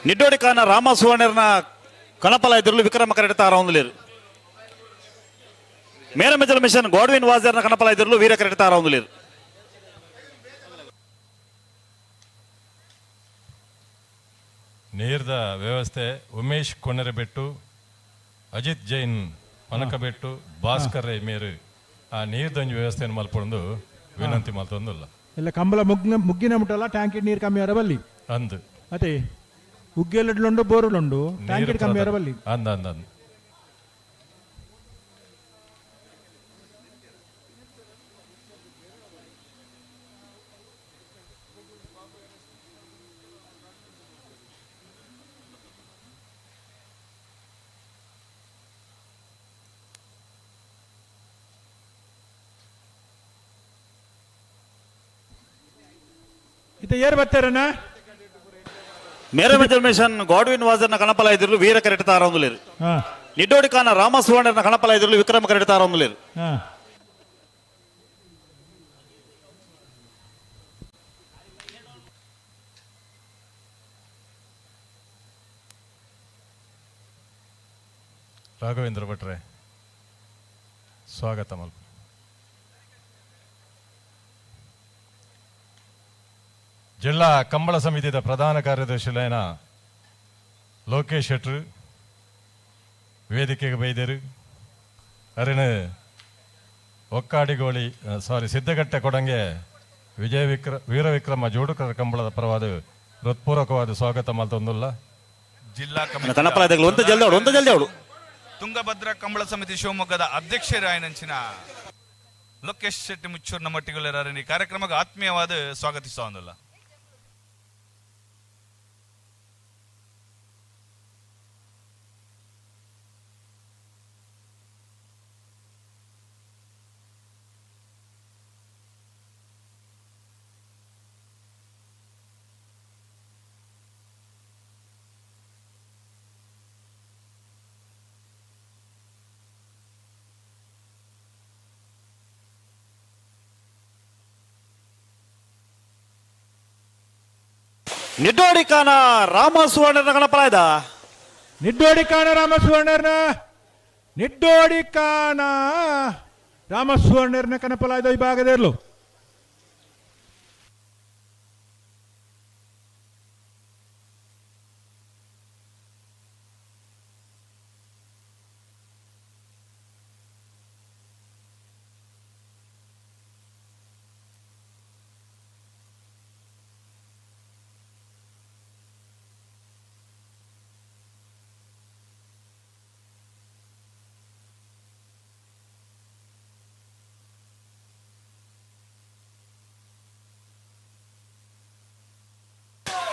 ನಿಡ್ಡೋಡಿ ಕಾನ ರಾಮ ಸುವರ್ಣರ್ನ ಕಣಪಲ ಎದುರು ವಿಕ್ರಮ ಕರೆಡ್ತಾರ ಒಂದುಲೇರು. ಮೇರ ಮೆಜಲ್ ಮಿಷನ್ ಗಾಡ್ವಿನ್ ವಾಜರ್ನ ಕಣಪಲ ಎದುರು ವೀರ ಕರೆಡ್ತಾರ ಒಂದುಲೇರು. ನೀರ್ದ ವ್ಯವಸ್ಥೆ ಉಮೇಶ್ ಕೊನೆರೆಬೆಟ್ಟು ಅಜಿತ್ ಜೈನ್ ಪನಕಬೆಟ್ಟು ಭಾಸ್ಕರ್ ರೈ ಮೇರು ಆ ನೀರ್ದೊಂಜಿ ವ್ಯವಸ್ಥೆಯನ್ನು ಮಲ್ಪೊಂದು ವಿನಂತಿ ಮಲ್ತೊಂದುಲ್ಲ. ಎಲ್ಲ ಕಂಬಳ ಮುಗ್ಗಿನ ಮುಟ್ಟಲ್ಲ ಟ್ಯಾಂಕಿ ನೀರು ಕಮ್ಮಿ ಬಲ್ಲಿ ಅಂದು ಅದೇ ಉಗ್ಗೆಲ್ಲಡ್ಲುಂಡು ಬೋರುಲುಂಡು ಟ್ಯಾಂಕಿ ಕಮ್ಮಿ ಬಲ್ಲಿ ಅಂದ ಅಂದ ಅಂದ ಇತ್ತ ಏರ್ ಬರ್ತಾರಣ್ಣ ಮೇರೆ ಮೆಜಲ್ ಮಿಷನ್ ಗಾಡ್ವಿನ್ ವಾಜರ್ನ ಕಣಪಲ ಇದ್ರು ವೀರ ಕರೆಟ್ ತಾರೊಂದುಲೇರು. ನಿಡ್ಡೋಡಿ ಕಾನ ರಾಮ ಸುವರ್ಣನ ಕಣಪಲ ಇದ್ರು ವಿಕ್ರಮ ಕರೆಟ್ ತಾರೊಂದುಲೇರು. ರಾಘವೇಂದ್ರ ಭಟ್ರೆ ಸ್ವಾಗತ ಮಲ್ಪ. ಜಿಲ್ಲಾ ಕಂಬಳ ಸಮಿತಿಯ ಪ್ರಧಾನ ಕಾರ್ಯದರ್ಶಿ ಲೋಕೇಶ್ ಶೆಟ್ರು ವೇದಿಕೆಗೆ ಬೈದರು. ಅರಿನ ಒಕ್ಕಾಡಿಗೋಳಿ ಸಾರಿ ಸಿದ್ದಗಟ್ಟೆ ಕೊಡಂಗೆ ವಿಜಯ ವೀರವಿಕ್ರಮ ಜೋಡುಕರ ಕಂಬಳದ ಪರವಾದ ಹೃತ್ಪೂರ್ವಕವಾದ ಸ್ವಾಗತ ಮಲ್ತೊಂದುಲ್ಲ. ಜಿಲ್ಲಾ ತುಂಗಭದ್ರಾ ಕಂಬಳ ಸಮಿತಿ ಶಿವಮೊಗ್ಗದ ಅಧ್ಯಕ್ಷರಾಯನಂಚಿನ ಲೋಕೇಶ್ ಶೆಟ್ಟಿ ಮುಚ್ಚೂರ್ ನಮ್ಮಟ್ಟಿಗಳ ಈ ಕಾರ್ಯಕ್ರಮಕ್ಕೆ ಆತ್ಮೀಯವಾದ ಸ್ವಾಗತಿಸೋದಿಲ್ಲ. ನಿಡ್ಡೋಡಿ ಕಾನ ರಾಮ ಸುವರ್ಣನ ಗಣಪಲಾಯ್ದ. ನಿಡ್ಡೋಡಿ ಕಾನ ರಾಮ ಸುವರ್ಣನ ನಿಡ್ಡೋಡಿ ಕಾನ ರಾಮ ಸುವರ್ಣನ ಕಣಪಲಾಯ್ದ ಈ ಭಾಗದಿರಲು.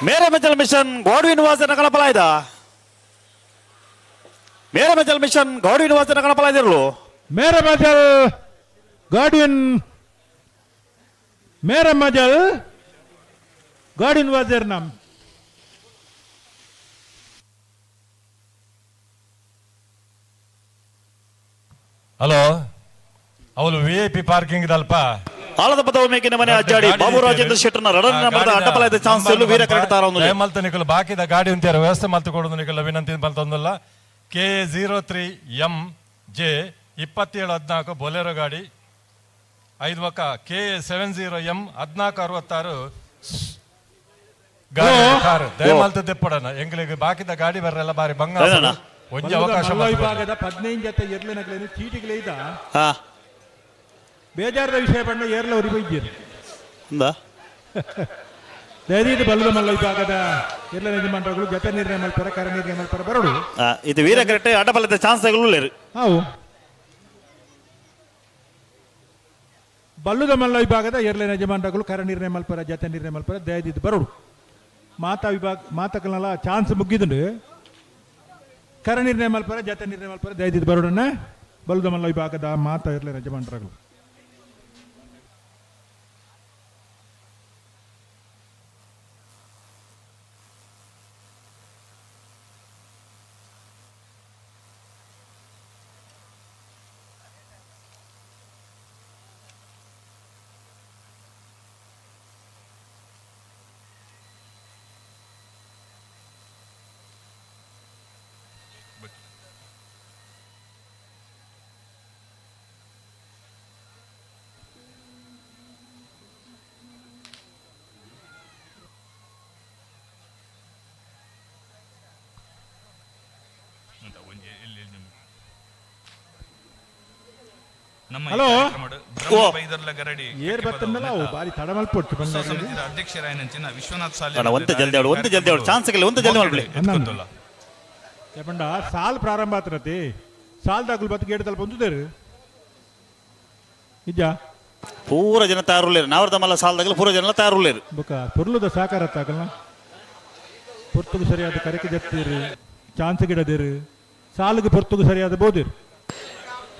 ಮೇರೆ ಮೆಜಲ್ ಮಿಷನ್ ಗಾಡ್ವಿನ್ ವಾಜರ್ನ ಕಣಪಲಾಯ್ದ. ಮೇರೆ ಮೆಜಲ್ ಮಿಷನ್ ಗಾಡ್ವಿನ್ ವಾಜರ್ನ ಕಣಪಲಾಯ್ದಿರಲು. ಮೇರೆ ಮಜಲ್ ಗಾಡ್ವಿನ್ ಮೇರೆ ಮಜಲ್ ಗಾಡ್ವಿನ್ ವಾಜರ್ನ. ಹಲೋ, ಅವಳು ವಿ I P parking ದಲ್ಪ ಆಳದ ಪದವ ಮೇಕಿನ ಮನೆ ಅಜ್ಜಾಡಿ ಬಾಬು ರಾಜೇಂದ್ರ ಶೆಟ್ಟರ್ನ ರಡನ್ ನಂಬರ್ದ ಅಡ್ಡಪಲಾಯ್ದ ಚಾನ್ಸ್ ಎಲ್ಲೂ ವೀರ ಕರೆಕ್ಟ್ ತಾರೊಂದು. ಮಲ್ತ ನಿಕಲು ಬಾಕಿದ ಗಾಡಿ ಉಂತಿಯಾರ ವ್ಯವಸ್ಥೆ ಮಲ್ತು ಕೊಡೋದು ನಿಕಲ ವಿನಂತಿ ಮಲ್ತೊಂದಲ್ಲ. K03 MJ 2714 Bolero ಗಾಡಿ ಐದು ಒಕ್ಕ K70 M 1466 ಗಾಡಿ ಕಾರು ದಯಮಲ್ತ ದೆಪ್ಪಡನ ಎಂಗ್ಲಿಗೆ ಬಾಕಿದ ಗಾಡಿ ಬರ್ರಲ್ಲ ಬಾರಿ ಬಂಗ ಒಂಜಿ ಅವಕಾಶ ವಿಭಾಗದ 15 ಜೊತೆ ಎರ್ಲಿನಗ್ಲೇನು ಚೀಟಿಗಳೇ ಇದ್ದ ಬೇಜಾರದ ವಿಷಯ ಬಣ್ಣ ಏರ್ಲ ಅವರಿಗೆ ಇದ್ದೀರಿ ದಯದೀದು ಬಲ್ಲದ ಮಲ್ಲ ವಿಭಾಗದ ಎಲ್ಲ ಯಜಮಾನರುಗಳು ಜೊತೆ ನಿರ್ಣಯ ಮಲ್ಪರ ಕರ ನಿರ್ಣಯ ಮಲ್ಪರ ಬರೋಡು. ಇದು ವೀರ ಕರೆಕ್ಟ್ ಅಡ್ಡಪಲದ ಚಾನ್ಸ್ ತಗೊಳ್ಳೇರು. ಹಾವು ಬಲ್ಲುದ ಮಲ್ಲ ವಿಭಾಗದ ಎರ್ಲಿನ ಯಜಮಾನರುಗಳು ಕರ ನಿರ್ಣಯ ಮಲ್ಪರ ಜೊತೆ ನಿರ್ಣಯ ಮಲ್ಪರ ದಯದಿದ್ದು ಬರೋಡು. ಮಾತಾ ವಿಭಾಗ ಮಾತಕ್ಕಲ್ಲ ಚಾನ್ಸ್ ಮುಗ್ಗಿದುಂಡು ಕರ ನಿರ್ಣಯ ಮಲ್ಪರ ಜೊತೆ ನಿರ್ಣಯ ಮಲ್ಪರ ದಯದಿದ್ದು ಬರೋಡನ್ನ ಬಲ್ಲುದ ಮಲ್ಲ ವಿಭಾಗದ ಮಾತಾ ಎರ್ಲಿನ ಯಜಮಾನರುಗಳು. ನಮ್ಮ ಈ ಹಲೋ. ಕಾರ್ಯಕ್ರಮಡ್ ಬ್ರಹ್ಮ ಬೈದರ್ಲ ಗರಡಿ ಏರ್ ಬತ್ತಂದಲ್ಲ ಅವು ಬಾರಿ ತಡ ಮಲ್ಪೊಟ್ಟು ಉತ್ಸವ ಸಮಿತಿಯ ಅಧ್ಯಕ್ಷರಾಯನಂಚಿನ ವಿಶ್ವನಾಥ್ ಸಾಲಿ ಅಣ್ಣ, ಒಂತೆ ಜಲ್ದಿ ಆಡು, ಒಂತೆ ಜಲ್ದಿ ಆಡು, ಚಾನ್ಸ್ ಸಿಗಲ್ಲ, ಒಂತೆ ಜಲ್ದಿ ಮಾಡ್ಬಿಡಿ. ಪಂಡ ಸಾಲ್ ಪ್ರಾರಂಭ ಆತನತಿ ಸಾಲ್ ದಾಖಲು ಬತ್ತು ಗೇಟ್ ತಲ್ಪ ಒಂದುದೇರು ನಿಜ ಪೂರ ಜನ ತಯಾರುಳ್ಳೇರು ನಾವರ್ದ ಮಲ್ಲ ಸಾಲದಾಗಲ ಪೂರ ಜನ ತಯಾರುಳ್ಳೇರು. ಬೊಕ ಪೊರ್ಲುದ ಸಾಕಾರ ತಾಕಲ್ನ ಪೊರ್ತುಗು ಸರಿಯಾದ ಕರೆಕೆ ಜತ್ತೀರು ಚಾನ್ಸ್ ಗಿಡದಿರು ಸಾಲಿಗೆ ಪೊರ್ತುಗು ಸರಿಯಾದ ಬೋದಿರು.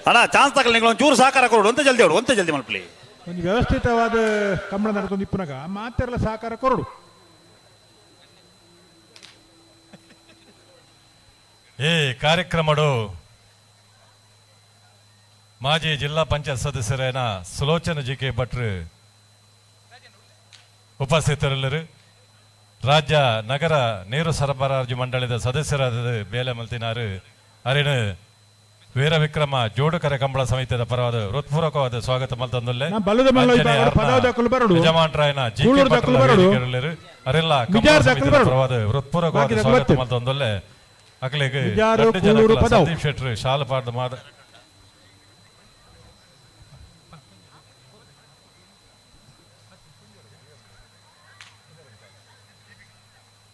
ಅಣ್ಣ ಚಾನ್ಸ್ ತಗಲ್ ನೀವು ಒಂಚೂರು ಸಹಕಾರ ಕೊಡು, ಒಂತೆ ಜಲ್ದಿ ಆಡು, ಒಂತೆ ಜಲ್ದಿ ಮಲ್ಪಲಿ. ಒಂದು ವ್ಯವಸ್ಥಿತವಾದ ಕಂಬಳ ನಡ್ಕೊಂಡು ಇಪ್ಪನಾಗ ಮಾತೆಲ್ಲ ಸಹಕಾರ ಕೊರಡು. ಈ ಕಾರ್ಯಕ್ರಮಡು ಮಾಜಿ ಜಿಲ್ಲಾ ಪಂಚಾಯತ್ ಸದಸ್ಯರೇನ ಸುಲೋಚನ ಜಿ ಕೆ ಭಟ್ರು ಉಪಸ್ಥಿತರಿಲ್ಲರು. ರಾಜ್ಯ ನಗರ ನೀರು ಸರಬರಾಜು ಮಂಡಳಿದ ಸದಸ್ಯರಾದ ಬೇಲೆ ಮಲ್ತಿನಾರು ಅರಿನ ವೀರವಿಕ್ರಮ ಜೋಡುಕರೆ ಕಂಬಳ ಸಮಿತಿಯ ಪರವಾದ ಹೃತ್ಪೂರ್ವಕವಾದ ಸ್ವಾಗತ ಮಲ್ತಂದುಲ್ಲೆ. ನಾ ಬಲ್ಲದ ಮಲ್ಲ ವಿಭಾಗದ ಪದವು ದಾಖಲು ಬರಡು. ಯಜಮಾನ್ರಾಯನ ಜಿ ಕೆ ಕೂಳೂರು ದಾಖಲು ಭಟ್ರ ಬರಡು. ವೇದಿಕೆಯಲ್ಲಿರು. ಅರೆಲ್ಲ ಕಂಬಳ ಮಿಜಾರ್ ದಾಖಲು ಸಮಿತಿಯ ಬರಡು. ಪರವಾದ ಹೃತ್ಪೂರ್ವಕವಾದ ಬಾಕಿ ದಾಖಲು ಸ್ವಾಗತ ಬರ್ತೇವೆ. ಮಲ್ತಂದುಲ್ಲೆ. ಅಕ್ಲೆಗ್ ಮಿಜಾರು, ರಡ್ಡು ಕೂಳೂರು, ಜನಕ್ಲ ಪದವು. ಸಂದೀಪ್ ಶೆಟ್ರು ಶಾಲು ಪಾಡ್ದು ಮಾದ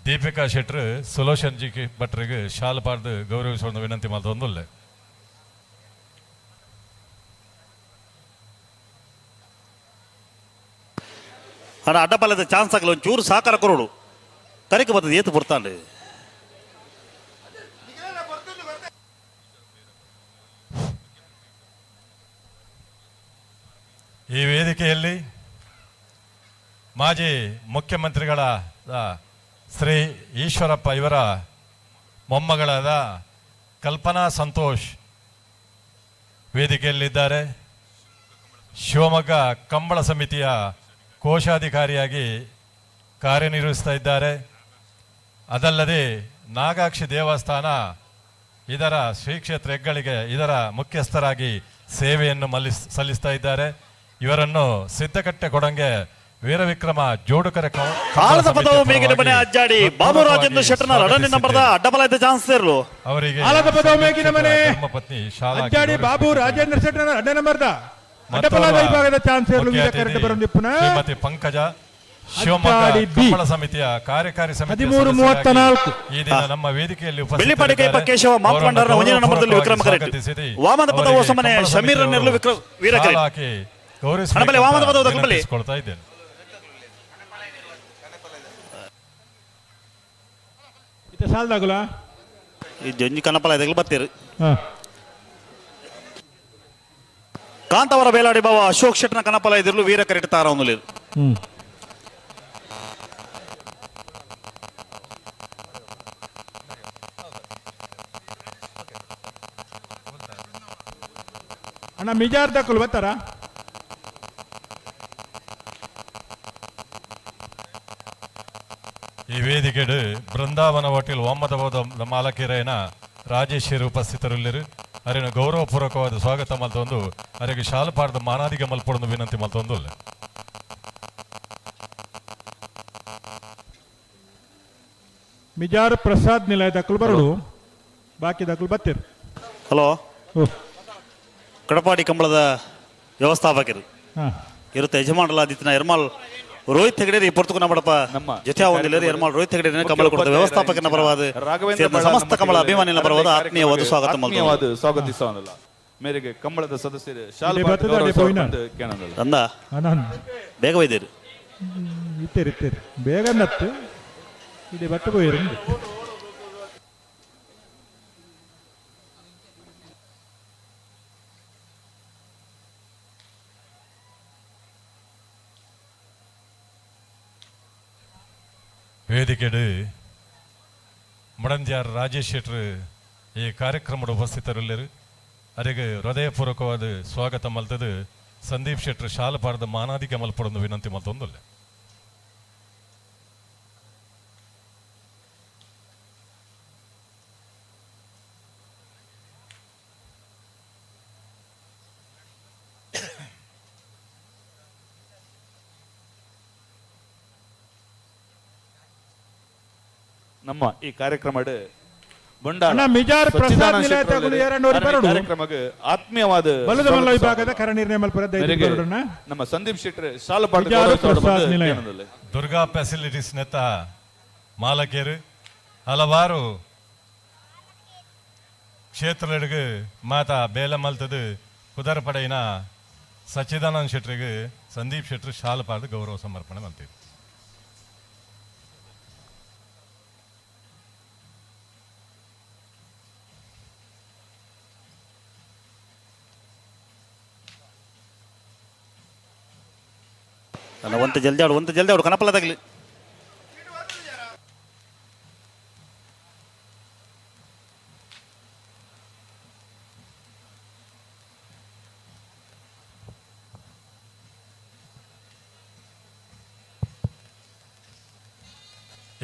ದೀಪಿಕಾ ಶೆಟ್ರು ಸುಲೋಚನ್ ಜಿ ಕೆ ಭಟ್ರಿಗೆ ಶಾಲು ಪಾಡ್ದು ಗೌರವಿಸುವ ವಿನಂತಿ ಮಲ್ತೊಂದುಲ್ಲೆ. ಅಣ್ಣ ಅಡ್ಡಪಲ್ಲದ ಚಾನ್ಸ್ ಆಗಲ್ಲ, ಒಂಚೂರು ಸಹಕಾರ ಕೊರಡು. ಕರೆಕ್ ಬರ್ತದೆ ಏತು ಪುರ್ತಾಂಡು. ಈ ವೇದಿಕೆಯಲ್ಲಿ ಮಾಜಿ ಮುಖ್ಯಮಂತ್ರಿಗಳ ಶ್ರೀ ಈಶ್ವರಪ್ಪ ಇವರ ಮೊಮ್ಮಗಳಾದ ಕಲ್ಪನಾ ಸಂತೋಷ್ ವೇದಿಕೆಯಲ್ಲಿದ್ದಾರೆ. ಶಿವಮೊಗ್ಗ ಕಂಬಳ ಸಮಿತಿಯ ಕೋಶಾಧಿಕಾರಿಯಾಗಿ ಕಾರ್ಯನಿರ್ವಹಿಸ್ತಾ ಇದ್ದಾರೆ. ಅದಲ್ಲದೆ ನಾಗಾಕ್ಷಿ ದೇವಸ್ಥಾನ ಇದರ ಶ್ರೀ ಕ್ಷೇತ್ರ ಹೆಗ್ಗಳಿಗೆ ಇದರ ಮುಖ್ಯಸ್ಥರಾಗಿ ಸೇವೆಯನ್ನು ಸಲ್ಲಿಸ್ತಾ ಇದ್ದಾರೆ. ಇವರನ್ನು ಸಿದ್ದಕಟ್ಟೆ ಕೊಡಂಗೆ ವೀರವಿಕ್ರಮ ಜೋಡುಕರೆ ಕಾಲದ ಸಮಿತಿಯ ಪದವು ಮೇಗಿನ ಮನೆ ಪರವಾಗಿ ಅಜ್ಜಾಡಿ ಬಾಬು ರಾಜೇಂದ್ರ ಶೆಟ್ಟರ್ನ ರಡನೆ ನಂಬರ್ದ ಅಡ್ಡಬಲ ಇದ್ದ ಚಾನ್ಸ್ ಇರಲು. ಅವರಿಗೆ ಆಲದ ಪದವು ಮೇಗಿನ ಮನೆ ಧರ್ಮಪತ್ನಿ ಶಾಲಾ ಅಜ್ಜಾಡಿ ಬಾಬು ರಾಜೇಂದ್ರ ಶೆಟ್ಟರ್ನ ಅಡ್ಡ ನಂಬರ್ದ ಅಡ್ಡಬಲದ ವಿಭಾಗದ ಚಾನ್ಸ್ ಇರಲು ಮುಖ್ಯ ವೀರ ಅತಿಥಿ ಕರೆಕ್ಟ್ ಬರೋದಿಪ್ಪನ ಶ್ರೀಮತಿ ಪಂಕಜ ಶಿವಮೊಗ್ಗ ಅಜ್ಜಾಡಿ ಬಿ. ಕಂಬಳ ಸಮಿತಿಯ ಕಾರ್ಯಕಾರಿ ಸಮಿತಿಯ 13 ಸದಸ್ಯರಾಗಿ 34. ಈ ದಿನ ನಮ್ಮ ವೇದಿಕೆಯಲ್ಲಿ ಬೆಳ್ಳಿಪಾಡಿ ಕೈಪ ಕೇಶವ ಮಾತ್ಮಂಡರನ ಒಂದನೇ ನಂಬರ್ದಲ್ಲಿ ವಿಕ್ರಮ ಕರೆಕ್ಟ್. ವಾಮನ ಪದವು ಹೊಸಮನೆ ಸಮೀರ್ ನೆರಳು ವಿಕ್ರಮ ವೀರ ಕರೆಕ್ಟ್. ಹಾಕಿ ಅಣಬಲೆ ವಾಮನ ಪದವು ದಕ್ಕಬಲೆ. ಗೌರವಿಸಿಕೊಳ್ತಾ ಇದ್ದೇನೆ. ಇತ್ತ ಸಾಲದಾಗುಲ ಈ ಜೊಂಜಿ ಕನ್ನಪಲ ಇದಕ್ಕೆ ಬರ್ತೀರಿ. ಹಾ. ಕಾಂತಾವರ ಬೇಲಾಡಿ ಬಾವ ಅಶೋಕ್ ಶೆಟ್ಟನ ಕನಪಲ ಇದಿರ್ಲು ವೀರ ಕರೆಕ್ಟ್ ತಾರ ಒಂದು. ಅಣ್ಣ ಮಿಜಾರ್ ದಾಖಲು ಬರ್ತಾರ? ಈ ವೇದಿಕೆಡು ಬೃಂದಾವನ ಹೋಟೆಲ್ ಒಮ್ಮದ ಮಾಲಕಿರೇನ ರಾಜೇಶ್ವರಿ ಉಪಸ್ಥಿತರುಳ್ಳಿರು. ಅರಿನ ಗೌರವಪೂರ್ವಕವಾದ ಸ್ವಾಗತ ಮಲ್ತೊಂದು ಅರೆಗೆ ಶಾಲುಪಾಡದ ಮಾನಾದಿಗೆ ಮಲ್ಪೊಡೊಂದು ವಿನಂತಿ ಮಲ್ತೊಂದು. ಮಿಜಾರ್ ಪ್ರಸಾದ್ ನಿಲಯ ದಾಖಲು ಬರಡು, ಬಾಕಿ ದಾಖಲು ಬರ್ತೀರಿ. ಹಲೋ, ಕಡಪಾಡಿ ಕಂಬಳದ ವ್ಯವಸ್ಥಾಪಕರು ಇರುತ್ತೆ ಯಜಮಾನರಾದಿತ್ಯನ ಎರ್ಮಾಲ್ ರೋಹಿತ್ ಹೆಗಡೆ ಈ ಪೊರ್ತುಕು ನಮ್ಮಡಪ್ಪ ಜೊತೆ ಹೊಂದಿಲ್ಲ. ಎರ್ಮಾಲ್ ರೋಹಿತ್ ಹೆಗಡೆ ಕಮಲ ಕೊಡದ ವ್ಯವಸ್ಥಾಪಕನ ಪರವಾದ ರಾಘವೇಂದ್ರ ಸೇರಿದ ಸಮಸ್ತ ಕಮಲ ಅಭಿಮಾನಿಗಳ ಪರವಾದ ಆತ್ಮೀಯವಾದ ಸ್ವಾಗತ ಆತ್ಮೀಯವಾದ ಸ್ವಾಗತಿಸೋನಲ್ಲ ಮೇರೆಗೆ ಕಂಬಳದ ಸದಸ್ಯರು ಶಾಲು ಇದೇ ಪಾಡ್ದು ಬರ್ತದೆ, ಅದೇ ಗೌರವಿಸುವ ಪೋಯಿನ. ಬಂದು ಕೇಳೋದಲ್ಲ. ಅಂದ ಬೇಗ ಒಯ್ದಿರಿ. ಇತ್ತೇರಿ ಇತ್ತೇರಿ ಬೇಗ ನತ್ತು ಇದೇ ಬಟ್ಟ ಪೋಯಿರು. ವೇದಿಕೆಡು ಮುಡಂದ್ಯಾರ್ ರಾಜೇಶ್ ಶೆಟ್ರು ಈ ಕಾರ್ಯಕ್ರಮದ ಉಪಸ್ಥಿತರುಳ್ಳರು. ಅರೆಗೆ ಹೃದಯಪೂರ್ವಕವಾದ ಸ್ವಾಗತ ಮಲ್ತದು ಸಂದೀಪ್ ಶೆಟ್ರು ಶಾಲಪಾರದ ಮಾನಾದಿಗೆ ಮಲ್ಪೊಡೊಂದು ವಿನಂತಿ ಮಲ್ತೊಂದುಲ್ಲೆ. ನಮ್ಮ ಈ ಕಾರ್ಯಕ್ರಮಡ್ ಬಂಡಾಳ ಅಣ್ಣ, ಮಿಜಾರ್ ಪ್ರಸಾದ್ ಸಚ್ಚಿದಾನಂದ ನಿಲಯ ಶೆಟ್ಟರ್ ತಗುಲು ಅವರೇ. ಏರಣ್ಣವರು ಅವರ ಈ ಬರಡು. ಕಾರ್ಯಕ್ರಮಕ್ಕೆ ಆತ್ಮೀಯವಾದ ಬಲದ ಮಲ್ಲ ಸ್ವಾಗತ. ವಿಭಾಗದ ಕರ ನಿರ್ಣಯ ಮಲ್ಪುರ ದಯವಿಟ್ಟು ಮೇರೆಗೆ ಬರಡಣ್ಣ. ನಮ್ಮ ಸಂದೀಪ್ ಶೆಟ್ಟರ್ ಶಾಲು ಪಾಠ ಮಿಜಾರು ಗೌರವಿಸೋಡು ಪ್ರಸಾದ್ ಬಂದು ನಿಲಯ. ಕೇನದಲ್ಲಿ. ದುರ್ಗಾ ಫೆಸಿಲಿಟೀಸ್ ನೆತ್ತ ಮಾಲಕರು ಹಲವಾರು ಕ್ಷೇತ್ರಗಳಿಗೆ ಮಾತಾ ಬೇಲೆ ಮಲ್ತದು ಕುದರ ಪಡೆಯಿನ ಸಚ್ಚಿದಾನಂದ ಶೆಟ್ಟರಿಗೆ ಸಂದೀಪ್ ಶೆಟ್ಟರು ಶಾಲು ಪಾಡ್ದು ಗೌರವ ಸಮರ್ಪಣೆ ಮಲ್ತೀವಿ. ಅಲ್ಲ, ಒಂತ ಜಲ್ದಿ ಆಡು, ಒಂತ ಜಲ್ದಿ ಆಡು, ಕನಪಲ್ಲದಾಗಲಿ.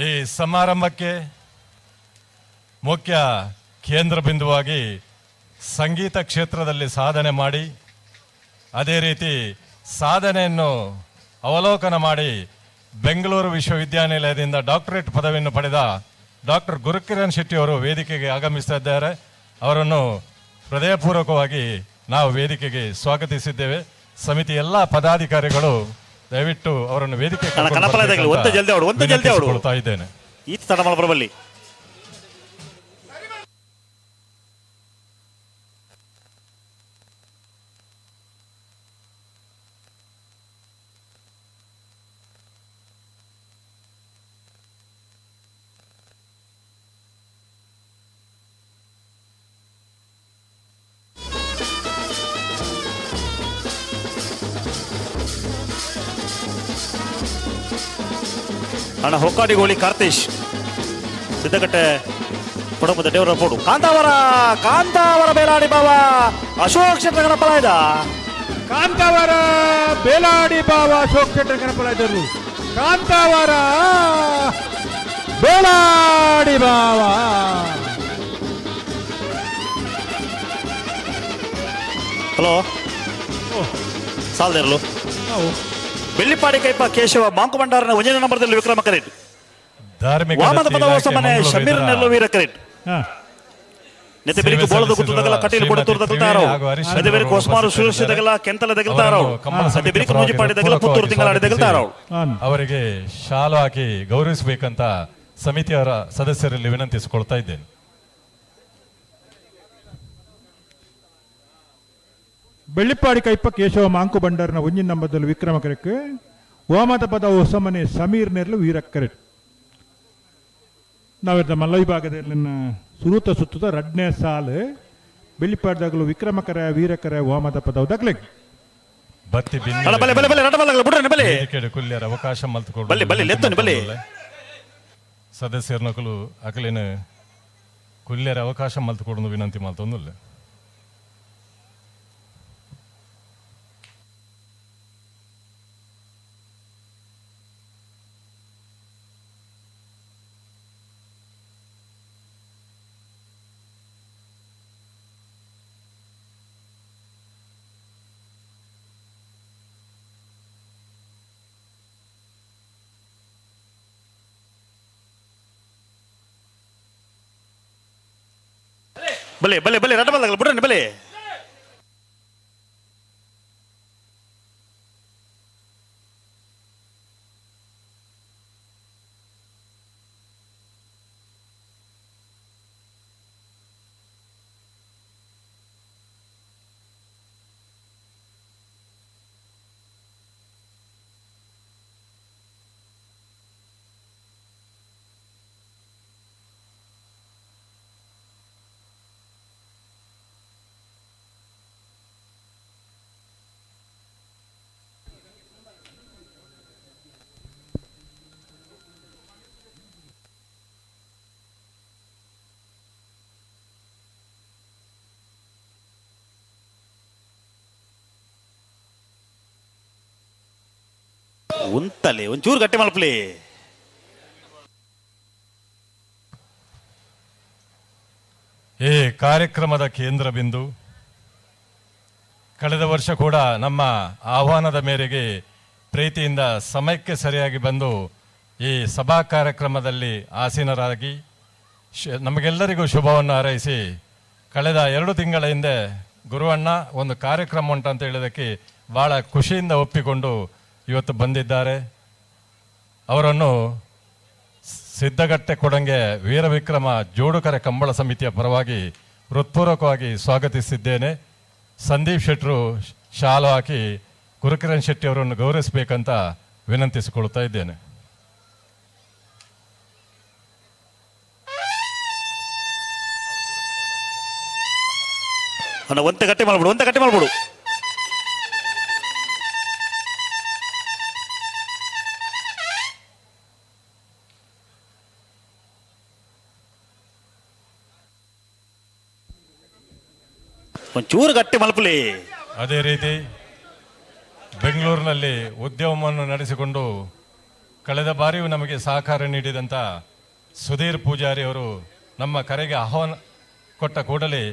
ಈ ಸಮಾರಂಭಕ್ಕೆ ಮುಖ್ಯ ಕೇಂದ್ರ ಬಿಂದುವಾಗಿ ಸಂಗೀತ ಕ್ಷೇತ್ರದಲ್ಲಿ ಸಾಧನೆ ಮಾಡಿ, ಅದೇ ರೀತಿ ಸಾಧನೆಯನ್ನು ಅವಲೋಕನ ಮಾಡಿ ಬೆಂಗಳೂರು ವಿಶ್ವವಿದ್ಯಾನಿಲಯದಿಂದ ಡಾಕ್ಟರೇಟ್ ಪದವಿಯನ್ನು ಪಡೆದ ಡಾಕ್ಟರ್ ಗುರುಕಿರಣ್ ಶೆಟ್ಟಿಯವರು ವೇದಿಕೆಗೆ ಆಗಮಿಸ್ತಾ ಇದ್ದಾರೆ. ಅವರನ್ನು ಹೃದಯಪೂರ್ವಕವಾಗಿ ನಾವು ವೇದಿಕೆಗೆ ಸ್ವಾಗತಿಸಿದ್ದೇವೆ. ಸಮಿತಿ ಎಲ್ಲ ಪದಾಧಿಕಾರಿಗಳು ದಯವಿಟ್ಟು ಅವರನ್ನು ವೇದಿಕೆ ಅಣ್ಣ, ಕರ್ಕೊಂಡು ಕನಪಲ ಬರ್ಬೇಕಂತ ಇದ್ದಾಗಲೇ, ಒಂತೆ ಜಲ್ದಿ ಆಡು, ಒಂತೆ ಜಲ್ದಿ ಆಡು. ವಿನಂತಿಸಿಕೊಳ್ತಾ ಇದ್ದೇನೆ. ಈತ ತಡ ಮಾಡಬಲ್ಲಿ. ಅಣ್ಣ, ಹೊಕ್ಕಾಡಿಗೋಳಿ ಕಾರ್ತೀಶ್ ಸಿದ್ದಕಟ್ಟೆ ಕುಟುಂಬದ ದೇವರ ಪೋಡು. ಕಾಂತಾವರ, ಕಾಂತಾವರ ಬೇಲಾಡಿ ಬಾವ ಅಶೋಕ್ ಶೆಟ್ಟರ್ ಗಣಪಲಾಯ್ದ. ಕಾಂತಾವರ ಬೇಲಾಡಿ ಬಾವ ಅಶೋಕ್ ಶೆಟ್ಟರ್ ಗಣಪಲಾಯ್ದರು. ಕಾಂತಾವರ ಬೇಲಾಡಿ ಬಾವ. ಹಲೋ, ಸಾಲದಿರಲು. ಬೆಳ್ಳಿಪಾಡಿ ಕೈಪ ಕೇಶವ ಮಾಂಕು ಭಂಡಾರನ ಒಂದನೇ ನಂಬರ್ದಲ್ಲಿ ವಿಕ್ರಮ ಕರೇಟ್. ಧಾರ್ಮಿಕ ವಾಮನ ದತ್ತಿ ಪದವ ಇಲಾಖೆ ಸಮನೆ ಮಂಗಳೂರು ಶಮೀರ್ ಇದರ ನೆಲ್ಲು ವೀರ ಕರೇಟ್. ನೆತ್ತೆ ಬೆಳಿಗ್ಗೆ ಸೇವೆ ಬೋಳದ ಸಲ್ಲಿಸಿರುವ ಗುತ್ತದಗಲ ಕಟೀಲು ಶ್ರೀಮತಿ ಕೊಡತೂರು ತ್ರಿವೇಣಿ ತಾರವು. ಹಾಗೂ ಹರೀಶ್ ಅದೇ ಬೇರೆ ಅವರು ಹೊಸ್ಮಾರು ಉಪಸ್ಥಿತರಿದ್ದಾರೆ. ಸುರಕ್ಷಿತಗಲ ಕೆಂತಲ ದಗಲ್ತಾರವು. ಅವರನ್ನು ಕಮಲ ಅದೇ ಸಮಿತಿ ಬೆಳಿಗ್ಗೆ ಮೂಜಿಪಾಡಿ ದಗಲ ಪೂರಕವಾಗಿ ಪುತ್ತೂರು ತಿಂಗಳಾಡಿ ದಗಲ್ತಾರವು. ಸ್ವಾಗತಿಸಿ ಅವರಿಗೆ ಶಾಲು ಹಾಕಿ ಗೌರವಿಸಬೇಕಂತ ಸಮಿತಿಯವರ ಸದಸ್ಯರಲ್ಲಿ ವಿನಂತಿಸಿಕೊಳ್ತಾ ಇದ್ದೇನೆ. ಬೆಳ್ಳಿಪ್ಪಾಡಿ ಕೈಪ ಕೇಶವ ಮಾಂಕು ಬಂಡಾರನ ಒಂಜಿನ ನಂಬದಲ್ಲಿ ವಿಕ್ರಮ ಕರೆಕ್. ಓಮದ ಪದ ಹೊಸಮನೆ ಸಮೀರ್ ನೆರ್ಲು ವೀರ ಕರೆಕ್. ನಾವಿದ್ದ ಮಲ್ಲ ವಿಭಾಗದಲ್ಲಿ ಸುರೂತ ಸುತ್ತದ ರಡ್ನೇ ಸಾಲು ಬೆಳ್ಳಿಪಾಡ್ದಾಗಲು ವಿಕ್ರಮಕರ ವೀರಕರ ಓಮದ ಪದವು ದಾಖಲೆ. ಬತ್ತಿ ಅಲ್ಲ, ಬಲೆ, ಬಲೆ, ಬಲೆ, ರಡ್ಡ ಬಲ್ಲಾಗಲ್ಲ, ಬಿಡ್ರಿ, ಬಲೆ. ವೇದಿಕೆಡ್ ಕುಲ್ಯರ ಅವಕಾಶ ಮಲ್ತುಕೊಡು. ಬಲೆ, ಬಲೆ, ಲೆತ್ತೋನಿ, ಬಲೆ. ಸದಸ್ಯರ ನಕಲು ಅಕಲಿನ ಕುಲ್ಯರ ಅವಕಾಶ ಮಲ್ತುಕೊಡು ವಿನಂತಿ ಮಲ್ತೊಂದುಲ್ಲೆ. ಬಲೆ, ಬಲೆ, ಬಲೆ, ರಡ್ಡ ಬಲ್ಲಾಗಲ್ಲ, ಬಿಡ್ರಿ, ಬಲೆ. ಉಂತಲೆ ಒಂಚೂರು ಗಟ್ಟಿ ಮಲ್ಪಲಿ. ಈ ಕಾರ್ಯಕ್ರಮದ ಕೇಂದ್ರ ಬಿಂದು ಕಳೆದ ವರ್ಷ ಕೂಡ ನಮ್ಮ ಆಹ್ವಾನದ ಮೇರೆಗೆ ಪ್ರೀತಿಯಿಂದ ಸಮಯಕ್ಕೆ ಸರಿಯಾಗಿ ಬಂದು ಈ ಸಭಾ ಕಾರ್ಯಕ್ರಮದಲ್ಲಿ ಆಸೀನರಾಗಿ ನಮಗೆಲ್ಲರಿಗೂ ಶುಭವನ್ನು ಹಾರೈಸಿ, ಕಳೆದ 2 ತಿಂಗಳ ಹಿಂದೆ ಗುರುವಣ್ಣ ಒಂದು ಕಾರ್ಯಕ್ರಮ ಉಂಟು ಅಂತ ಹೇಳೋದಕ್ಕೆ ಭಾಳ ಖುಷಿಯಿಂದ ಒಪ್ಪಿಕೊಂಡು ಇವತ್ತು ಬಂದಿದ್ದಾರೆ. ಅವರನ್ನು ಸಿದ್ಧಗಟ್ಟೆ ಕೊಡಂಗೆ ವೀರವಿಕ್ರಮ ಜೋಡುಕರೆ ಕಂಬಳ ಸಮಿತಿಯ ಪರವಾಗಿ ಹೃತ್ಪೂರ್ವಕವಾಗಿ ಸ್ವಾಗತಿಸಿದ್ದೇನೆ. ಸಂದೀಪ್ ಶೆಟ್ಟರು ಶಾಲು ಹಾಕಿ ಗುರುಕಿರಣ್ ಶೆಟ್ಟಿ ಅವರನ್ನು ಗೌರವಿಸಬೇಕಂತ ವಿನಂತಿಸಿಕೊಳ್ಳುತ್ತಾ ಇದ್ದೇನೆ. ಒಂತೆ ಗಟ್ಟಿ ಮಾಡ್ಬಿಡು, ಒಂತೆ ಗಟ್ಟಿ ಮಾಡ್ಬಿಡು. ಒಂಚೂರು ಗಟ್ಟಿ ಮಲ್ಪಲಿ. ಅದೇ ರೀತಿ ಬೆಂಗಳೂರಿನಲ್ಲಿ ಉದ್ಯಮವನ್ನು ನಡೆಸಿಕೊಂಡು ಕಳೆದ ಬಾರಿಯೂ ನಮಗೆ ಸಹಕಾರ ನೀಡಿದಂಥ ಸುಧೀರ್ ಪೂಜಾರಿ ಅವರು ನಮ್ಮ ಕರೆಗೆ ಆಹ್ವಾನ ಕೊಟ್ಟ ಕೂಡಲೇ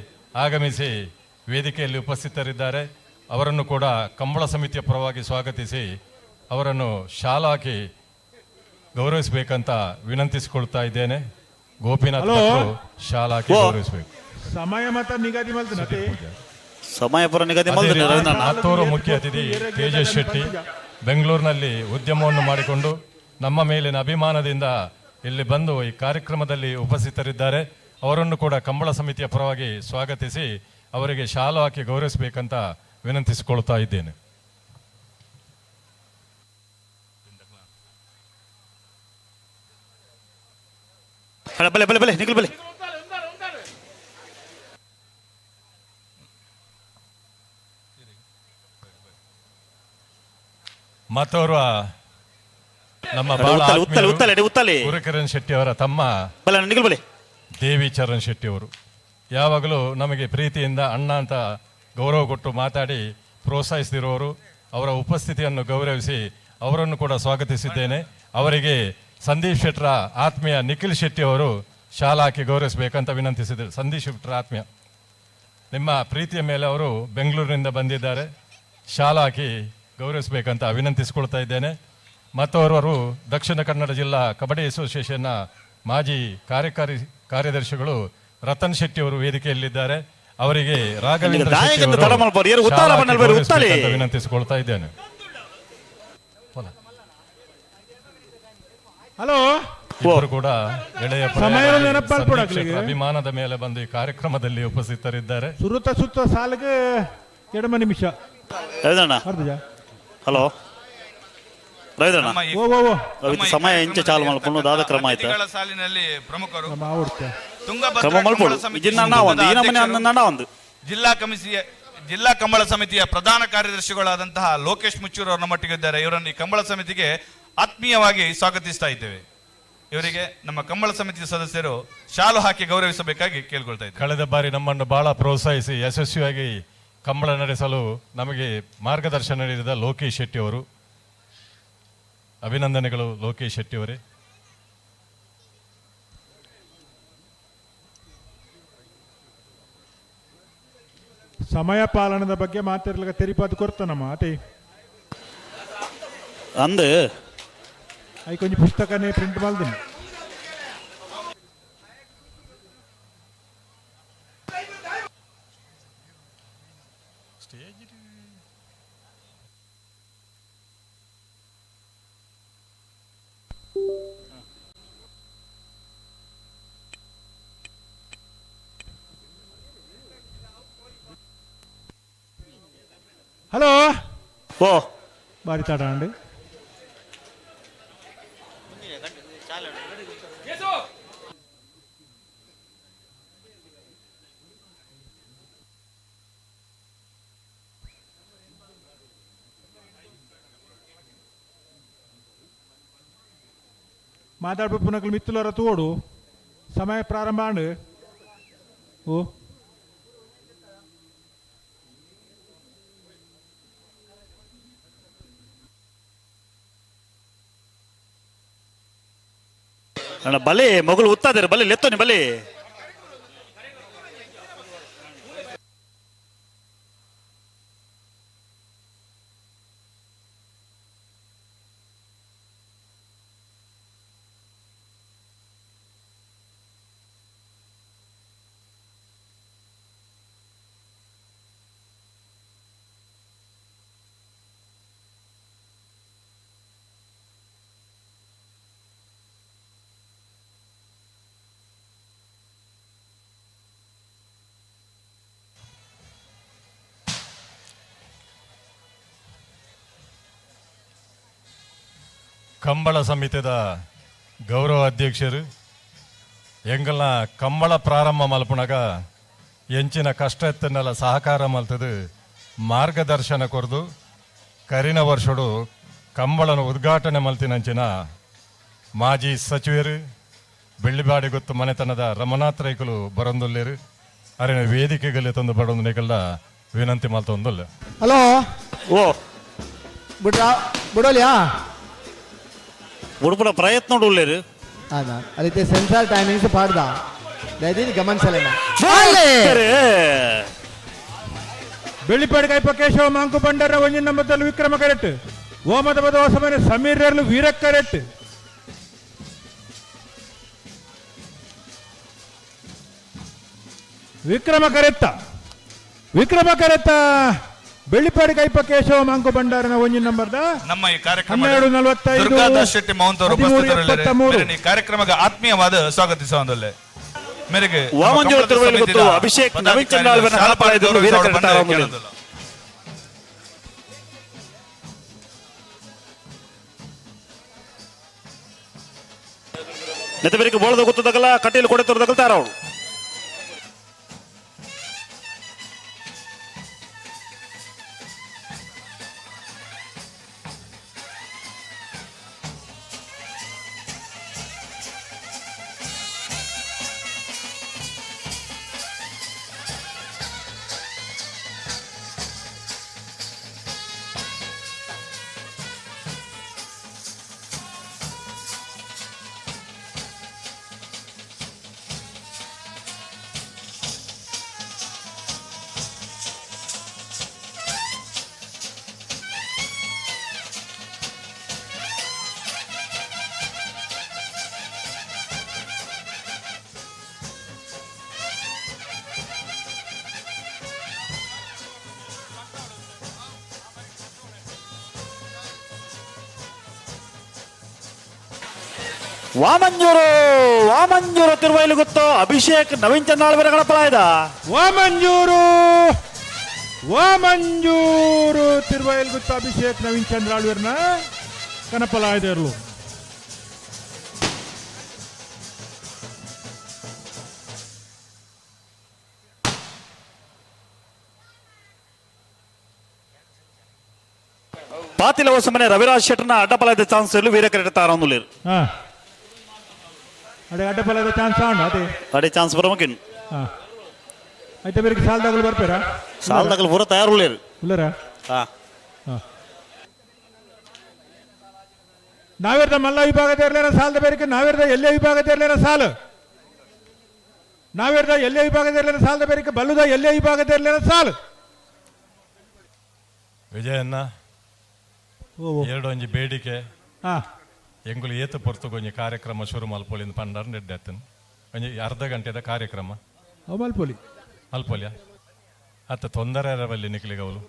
ಆಗಮಿಸಿ ವೇದಿಕೆಯಲ್ಲಿ ಉಪಸ್ಥಿತರಿದ್ದಾರೆ. ಅವರನ್ನು ಕೂಡ ಕಂಬಳ ಸಮಿತಿಯ ಪರವಾಗಿ ಸ್ವಾಗತಿಸಿ ಅವರನ್ನು ಶಾಲು ಹಾಕಿ ಗೌರವಿಸಬೇಕಂತ ವಿನಂತಿಸಿಕೊಳ್ತಾ ಇದ್ದೇನೆ. ಗೋಪಿನಾಥ್ ಭಟ್ರು ಶಾಲು ಹಾಕಿ ಗೌರವಿಸಬೇಕು. ಸಮಯ ಮತ ನಿಗದಿ ಮಲ್ತುನತೆ. ಸಮಯ ಪೂರ ನಿಗದಿ ಮಲ್ತುನೆ ರವೀಂದ್ರಣ್ಣ. ಮತ್ತೋರ್ವ ಮುಖ್ಯ ಅತಿಥಿ ತೇಜಸ್ ಶೆಟ್ಟಿ ಬೆಂಗಳೂರಿನಲ್ಲಿ ಉದ್ಯಮವನ್ನು ಮಾಡಿಕೊಂಡು ನಮ್ಮ ಮೇಲಿನ ಅಭಿಮಾನದಿಂದ ಇಲ್ಲಿ ಬಂದು ಈ ಕಾರ್ಯಕ್ರಮದಲ್ಲಿ ಉಪಸ್ಥಿತರಿದ್ದಾರೆ. ಅವರನ್ನು ಕೂಡ ಕಂಬಳ ಸಮಿತಿಯ ಪರವಾಗಿ ಸ್ವಾಗತಿಸಿ ಅವರಿಗೆ ಶಾಲು ಹಾಕಿ ಗೌರವಿಸಬೇಕಂತ ವಿನಂತಿಸಿಕೊಳ್ತಾ ಇದ್ದೇನೆ. ಬಲೆ ಬಲೆ ಬಲೆ ನಿಖಿಲ್ ಬಲೆ. ಮತ್ತೋರ್ವ ನಮ್ಮ ಗುರುಕಿರಣ್ ಶೆಟ್ಟಿ ಅವರ ತಮ್ಮ ದೇವಿ ಚರಣ್ ಶೆಟ್ಟಿ ಅವರು ಯಾವಾಗಲೂ ನಮಗೆ ಪ್ರೀತಿಯಿಂದ ಅಣ್ಣ ಅಂತ ಗೌರವ ಕೊಟ್ಟು ಮಾತಾಡಿ ಪ್ರೋತ್ಸಾಹಿಸಿರುವವರು. ಅವರ ಉಪಸ್ಥಿತಿಯನ್ನು ಗೌರವಿಸಿ ಅವರನ್ನು ಕೂಡ ಸ್ವಾಗತಿಸಿದ್ದೇನೆ. ಅವರಿಗೆ ಸಂದೀಪ್ ಶೆಟ್ಟರ ಆತ್ಮೀಯ ನಿಖಿಲ್ ಶೆಟ್ಟಿ ಅವರು ಶಾಲಾ ಹಾಕಿ ಗೌರವಿಸಬೇಕಂತ ವಿನಂತಿಸಿದರು. ಸಂದೀಪ್ ಶೆಟ್ಟರ ಆತ್ಮೀಯ ನಿಮ್ಮ ಪ್ರೀತಿಯ ಮೇಲೆ ಅವರು ಬೆಂಗಳೂರಿನಿಂದ ಬಂದಿದ್ದಾರೆ, ಶಾಲಾ ಹಾಕಿ ಗೌರವಿಸಬೇಕಂತ ವಿನಂತಿಸಿಕೊಳ್ತಾ ಇದ್ದೇನೆ. ಮತ್ತೋರ್ವರು ದಕ್ಷಿಣ ಕನ್ನಡ ಜಿಲ್ಲಾ ಕಬಡ್ಡಿ ಅಸೋಸಿಯೇಷನ್ನ ಮಾಜಿ ಕಾರ್ಯಕಾರಿ ಕಾರ್ಯದರ್ಶಿಗಳು ರತನ್ ಶೆಟ್ಟಿ ಅವರು ವೇದಿಕೆಯಲ್ಲಿದ್ದಾರೆ. ಅವರಿಗೆ ರಾಘವೇಂದ್ರ ಶೆಟ್ಟಿ ವಿನಂತಿಸಿಕೊಳ್ತಾ ಇದ್ದೇನೆ. ಹಲೋ, ಇಬ್ಬರು ಕೂಡ ಎಳೆಯ ಅಭಿಮಾನದ ಮೇಲೆ ಬಂದು ಈ ಕಾರ್ಯಕ್ರಮದಲ್ಲಿ ಉಪಸ್ಥಿತರಿದ್ದಾರೆ. ಸುರುತ ಸುತ್ತ ಸಾಲಿಗೆ 2 ನಿಮಿಷ. ಹಲೋ ರವೀಂದ್ರಣ್ಣ, ಸಮಯ ಇಂಚ ಚಾಲು ಮಾಡ್ಕೊಂಡು ದಾದ ಕ್ರಮ ಆಯ್ತು. ಸಾಲಿನಲ್ಲಿ ಪ್ರಮುಖರು ಕ್ರಮ ಮಲ್ಪೊಡು ಒಂದು ಜಿಲ್ಲಾ ಕಂಬಳ ಸಮಿತಿಯ ಪ್ರಧಾನ ಕಾರ್ಯದರ್ಶಿಗಳಾದಂತಹ ಲೋಕೇಶ್ ಮುಚ್ಚೂರು ಅವರು ನಮ್ಮೊಟ್ಟಿಗಿದ್ದಾರೆ. ಇವರನ್ನು ಈ ಕಂಬಳ ಸಮಿತಿಗೆ ಆತ್ಮೀಯವಾಗಿ ಸ್ವಾಗತಿಸ್ತಾ ಇದ್ದೇವೆ. ಇವರಿಗೆ ನಮ್ಮ ಕಂಬಳ ಸಮಿತಿಯ ಸದಸ್ಯರು ಶಾಲು ಹಾಕಿ ಗೌರವಿಸಬೇಕಾಗಿ ಕೇಳಿಕೊಳ್ತಾ ಇದ್ದಾರೆ. ಕಳೆದ ಬಾರಿ ನಮ್ಮನ್ನು ಬಹಳ ಪ್ರೋತ್ಸಾಹಿಸಿ ಯಶಸ್ವಿಯಾಗಿ ಕಂಬಳ ನಡೆಸಲು ನಮಗೆ ಮಾರ್ಗದರ್ಶನ ನೀಡಿದ ಲೋಕೇಶ್ ಶೆಟ್ಟಿ ಅವರು, ಅಭಿನಂದನೆಗಳು ಲೋಕೇಶ್ ಶೆಟ್ಟಿ ಅವರೇ. ಸಮಯ ಪಾಲನದ ಬಗ್ಗೆ ಮಾತಾಡ್ಲಿಕ್ಕೆ ತೆರಿಪಾದ ಕೊಡ್ತಾನಮ್ಮ ಅತಿ ಅಂದು I ಕೊಂಚ ಪುಸ್ತಕನೇ ಪ್ರಿಂಟ್ ಮಾಡ್ತೀನಿ. ಹಲೋ, ಓ ಬಾರಿ ತಾಡ ಅಂడి. ಮಾತಾಡ್ಬೇಕು ಮಿತ್ತುಲರ ತೋಡು ಸಮಯ ಪ್ರಾರಂಭ ಅಂಡು. ಓ ಅಣ್ಣ ಬಲೆ ಮಗಳು ಉತ್ತಾದರೆ ಬಲೆ ಲೆತ್ತೋನಿ ಬಲೆ. ಕಂಬಳ ಸಮಿತಿದ ಗೌರವ ಅಧ್ಯಕ್ಷರು ಎಂಗಲ್ನ ಕಂಬಳ ಪ್ರಾರಂಭ ಮಲ್ಪುನಗ ಎಂಚಿನ ಕಷ್ಟ ಎತ್ತನ್ನೆಲ್ಲ ಸಹಕಾರ ಮಲ್ತದು ಮಾರ್ಗದರ್ಶನ ಕೊರ್ದು ಕರಿನ ವರ್ಷಡು ಕಂಬಳನ ಉದ್ಘಾಟನೆ ಮಲ್ತಿನಂಚಿನ ಮಾಜಿ ಸಚಿವರು ಬೆಳ್ಳಿಬಾಡಿ ಗೊತ್ತು ಮನೆತನದ ರಮನಾಥ್ ರೈಕುಲು ಬರೊಂದುಲ್ಲೇರು ಅರಿನ ವೇದಿಕೆಗಲ್ಲಿ ತಂದು ಬಡೊಂದು ನಿಗಲ್ದ ವಿನಂತಿ ಮಲ್ತೊಂದುಲ್ಲ. ಹಲೋ ಓ ಬಿಡ್ರಾ ಬಿಡೋಲಿಯಾ ಉಡುಪುನ ಪ್ರಯತ್ನ ಉಳ್ಳೇರು. ಅದ ಅದಕ್ಕೆ sensor timings ಪಾಡ್ದ ದಯದೀನಿ ಗಮನಿಸಲೇನ. Bellipadi ಕೈಪ Keshava Monk ಬಂಡಾರ ಒಂಜಿ ನಂಬದಲ್ಲಿ ವಿಕ್ರಮ ಕರೆಕ್ಟ್ ಓಮದ ಬದ ಹೊಸಮನೆ ಸಮೀರ್ ಎರ್ಲು ವೀರ ಕರೆಕ್ಟ್. ವಿಕ್ರಮ ಕರೆತ್ತ ವಿಕ್ರಮ ಕರೆತ್ತ ಬೆಳ್ಳಿಪಾಡಿ ಕೈಪ ಕೇಶವ ಮಾಂಕು ಬಂಡಾರನ ಒಂಜಿ ನಂಬರ್ದ ನಮ್ಮ ಈ ಕಾರ್ಯಕ್ರಮ 12:45 ದುರ್ಗಾದಾಸ್ ಶೆಟ್ಟಿ ಮೌಂತ್ ಅವರು 13, ಉಪಸ್ಥಿತರಿದ್ದಾರೆ. 73. ಮೇರೆ ಈ ಕಾರ್ಯಕ್ರಮಕ್ಕೆ ಆತ್ಮೀಯವಾದ ಸ್ವಾಗತಿಸುವಂದಲ್ಲೇ ಮೇರೆಗೆ ನಮ್ಮ ವಾಮಂಜೂರು ಕಂಬಳದ ತಿರುವೈಲು ಗೊತ್ತು ಸಮಿತಿಯ ಅಭಿಷೇಕ್ ನವೀನ್ ಪದಾಧಿಕಾರಿಗಳು ಚಂದ್ರಾಳ್ವನ ಶಾಲಾ ಹಣಪಾಯದವರು ವೀರ ಗೌರವ ಕರೆತ ಬಂದ ಆರಂಭದಲ್ಲಿ. ಕೇಳೋದಿಲ್ಲ. ನೆತಬೆರಿಗೆ ಬೋಳದ ಗೊತ್ತದಗಲ್ಲ ಕಟೀಲು ಕೊಡೆ ತೋರದಗಲ್ ತಾರವಳು. ವಾಮಂಜೂರು ವಾಮಂಜೂರು ತಿರುವೈಲು ಗೊತ್ತು ಅಭಿಷೇಕ್ ನವೀನ್ ಚಂದ್ರಾಳ್ವರ ಗಣಪಲಾಯದ ವಾಮಂಜೂರು ವಾಮಂಜೂರು ತಿರುವೈಲು ಗೊತ್ತು ಅಭಿಷೇಕ್ ನವೀನ್ ಚಂದ್ರಾಳ್ವರ್ನ ಕನಪಲಾಯದರ್ಲು. ಪಾತಿಲ ಹೊಸಮನೆ ರವಿರಾಜ್ ಶೆಟ್ಟರ್ನ ಅಡ್ಡಪಲಾಯದ ಚಾನ್ಸ್ ಇರಲು ವೀರ ಕರೆಟ ತಾರೊಂದುಲೇರು. ಅಡೆ ಅಡ್ಡಪಲದ ಚಾನ್ಸ್ ಆಂಡ್ ಅದೇ ಅಡೆ ಚಾನ್ಸ್ ಬರಮಕಿನ್. ಐತೆ ಬೇರೆ ಸಾಲದಾಗಲು ಬರ್ಪೇರಾ? ಸಾಲದಾಗಲು ಪೂರ ತಯಾರು ಉಳ್ಳೇರು. ಉಳ್ಳೇರಾ? ನಾವೇರ್ದ ಮಲ್ಲ ವಿಭಾಗದ ಇರ್ಲೇನ ಸಾಲದ ಬೇರೆ ನಾವೇರ್ದ ಎಲ್ಲೇ ವಿಭಾಗದ ಇರ್ಲೇನ ಸಾಲು ನಾವೇರ್ದ ಎಲ್ಲೇ ವಿಭಾಗದ ಇರ್ಲೇನ ಸಾಲದ ಬೇರೆ ಬಲ್ಲುದ ಎಲ್ಲೇ ವಿಭಾಗದ ಇರ್ಲೇನ ಸಾಲು. ವಿಜಯಣ್ಣ ಎರಡು ಒಂಜಿ ಬೇಡಿಕೆ ಎಂಗುಲು ಏತು ಪೊರ್ತುಗೊಂಜಿ ಒಂಜಿ ಕಾರ್ಯಕ್ರಮ ಶುರು ಮಲ್ಪೊಲಿಂದ ಪಂಡಾರ್ ನೆಡ್ಡೆತ್ತನು ಒಂಜಿ ಅರ್ಧ ಗಂಟೆದ ಕಾರ್ಯಕ್ರಮ ಮಲ್ಪೊಲಿ ಮಲ್ಪೊಲಿಯ ಅತ್ತ ತೊಂದರೆ ಇರಬಲ್ಲಿ ನಿಕ್ಲಿಗೆ ಅವಳು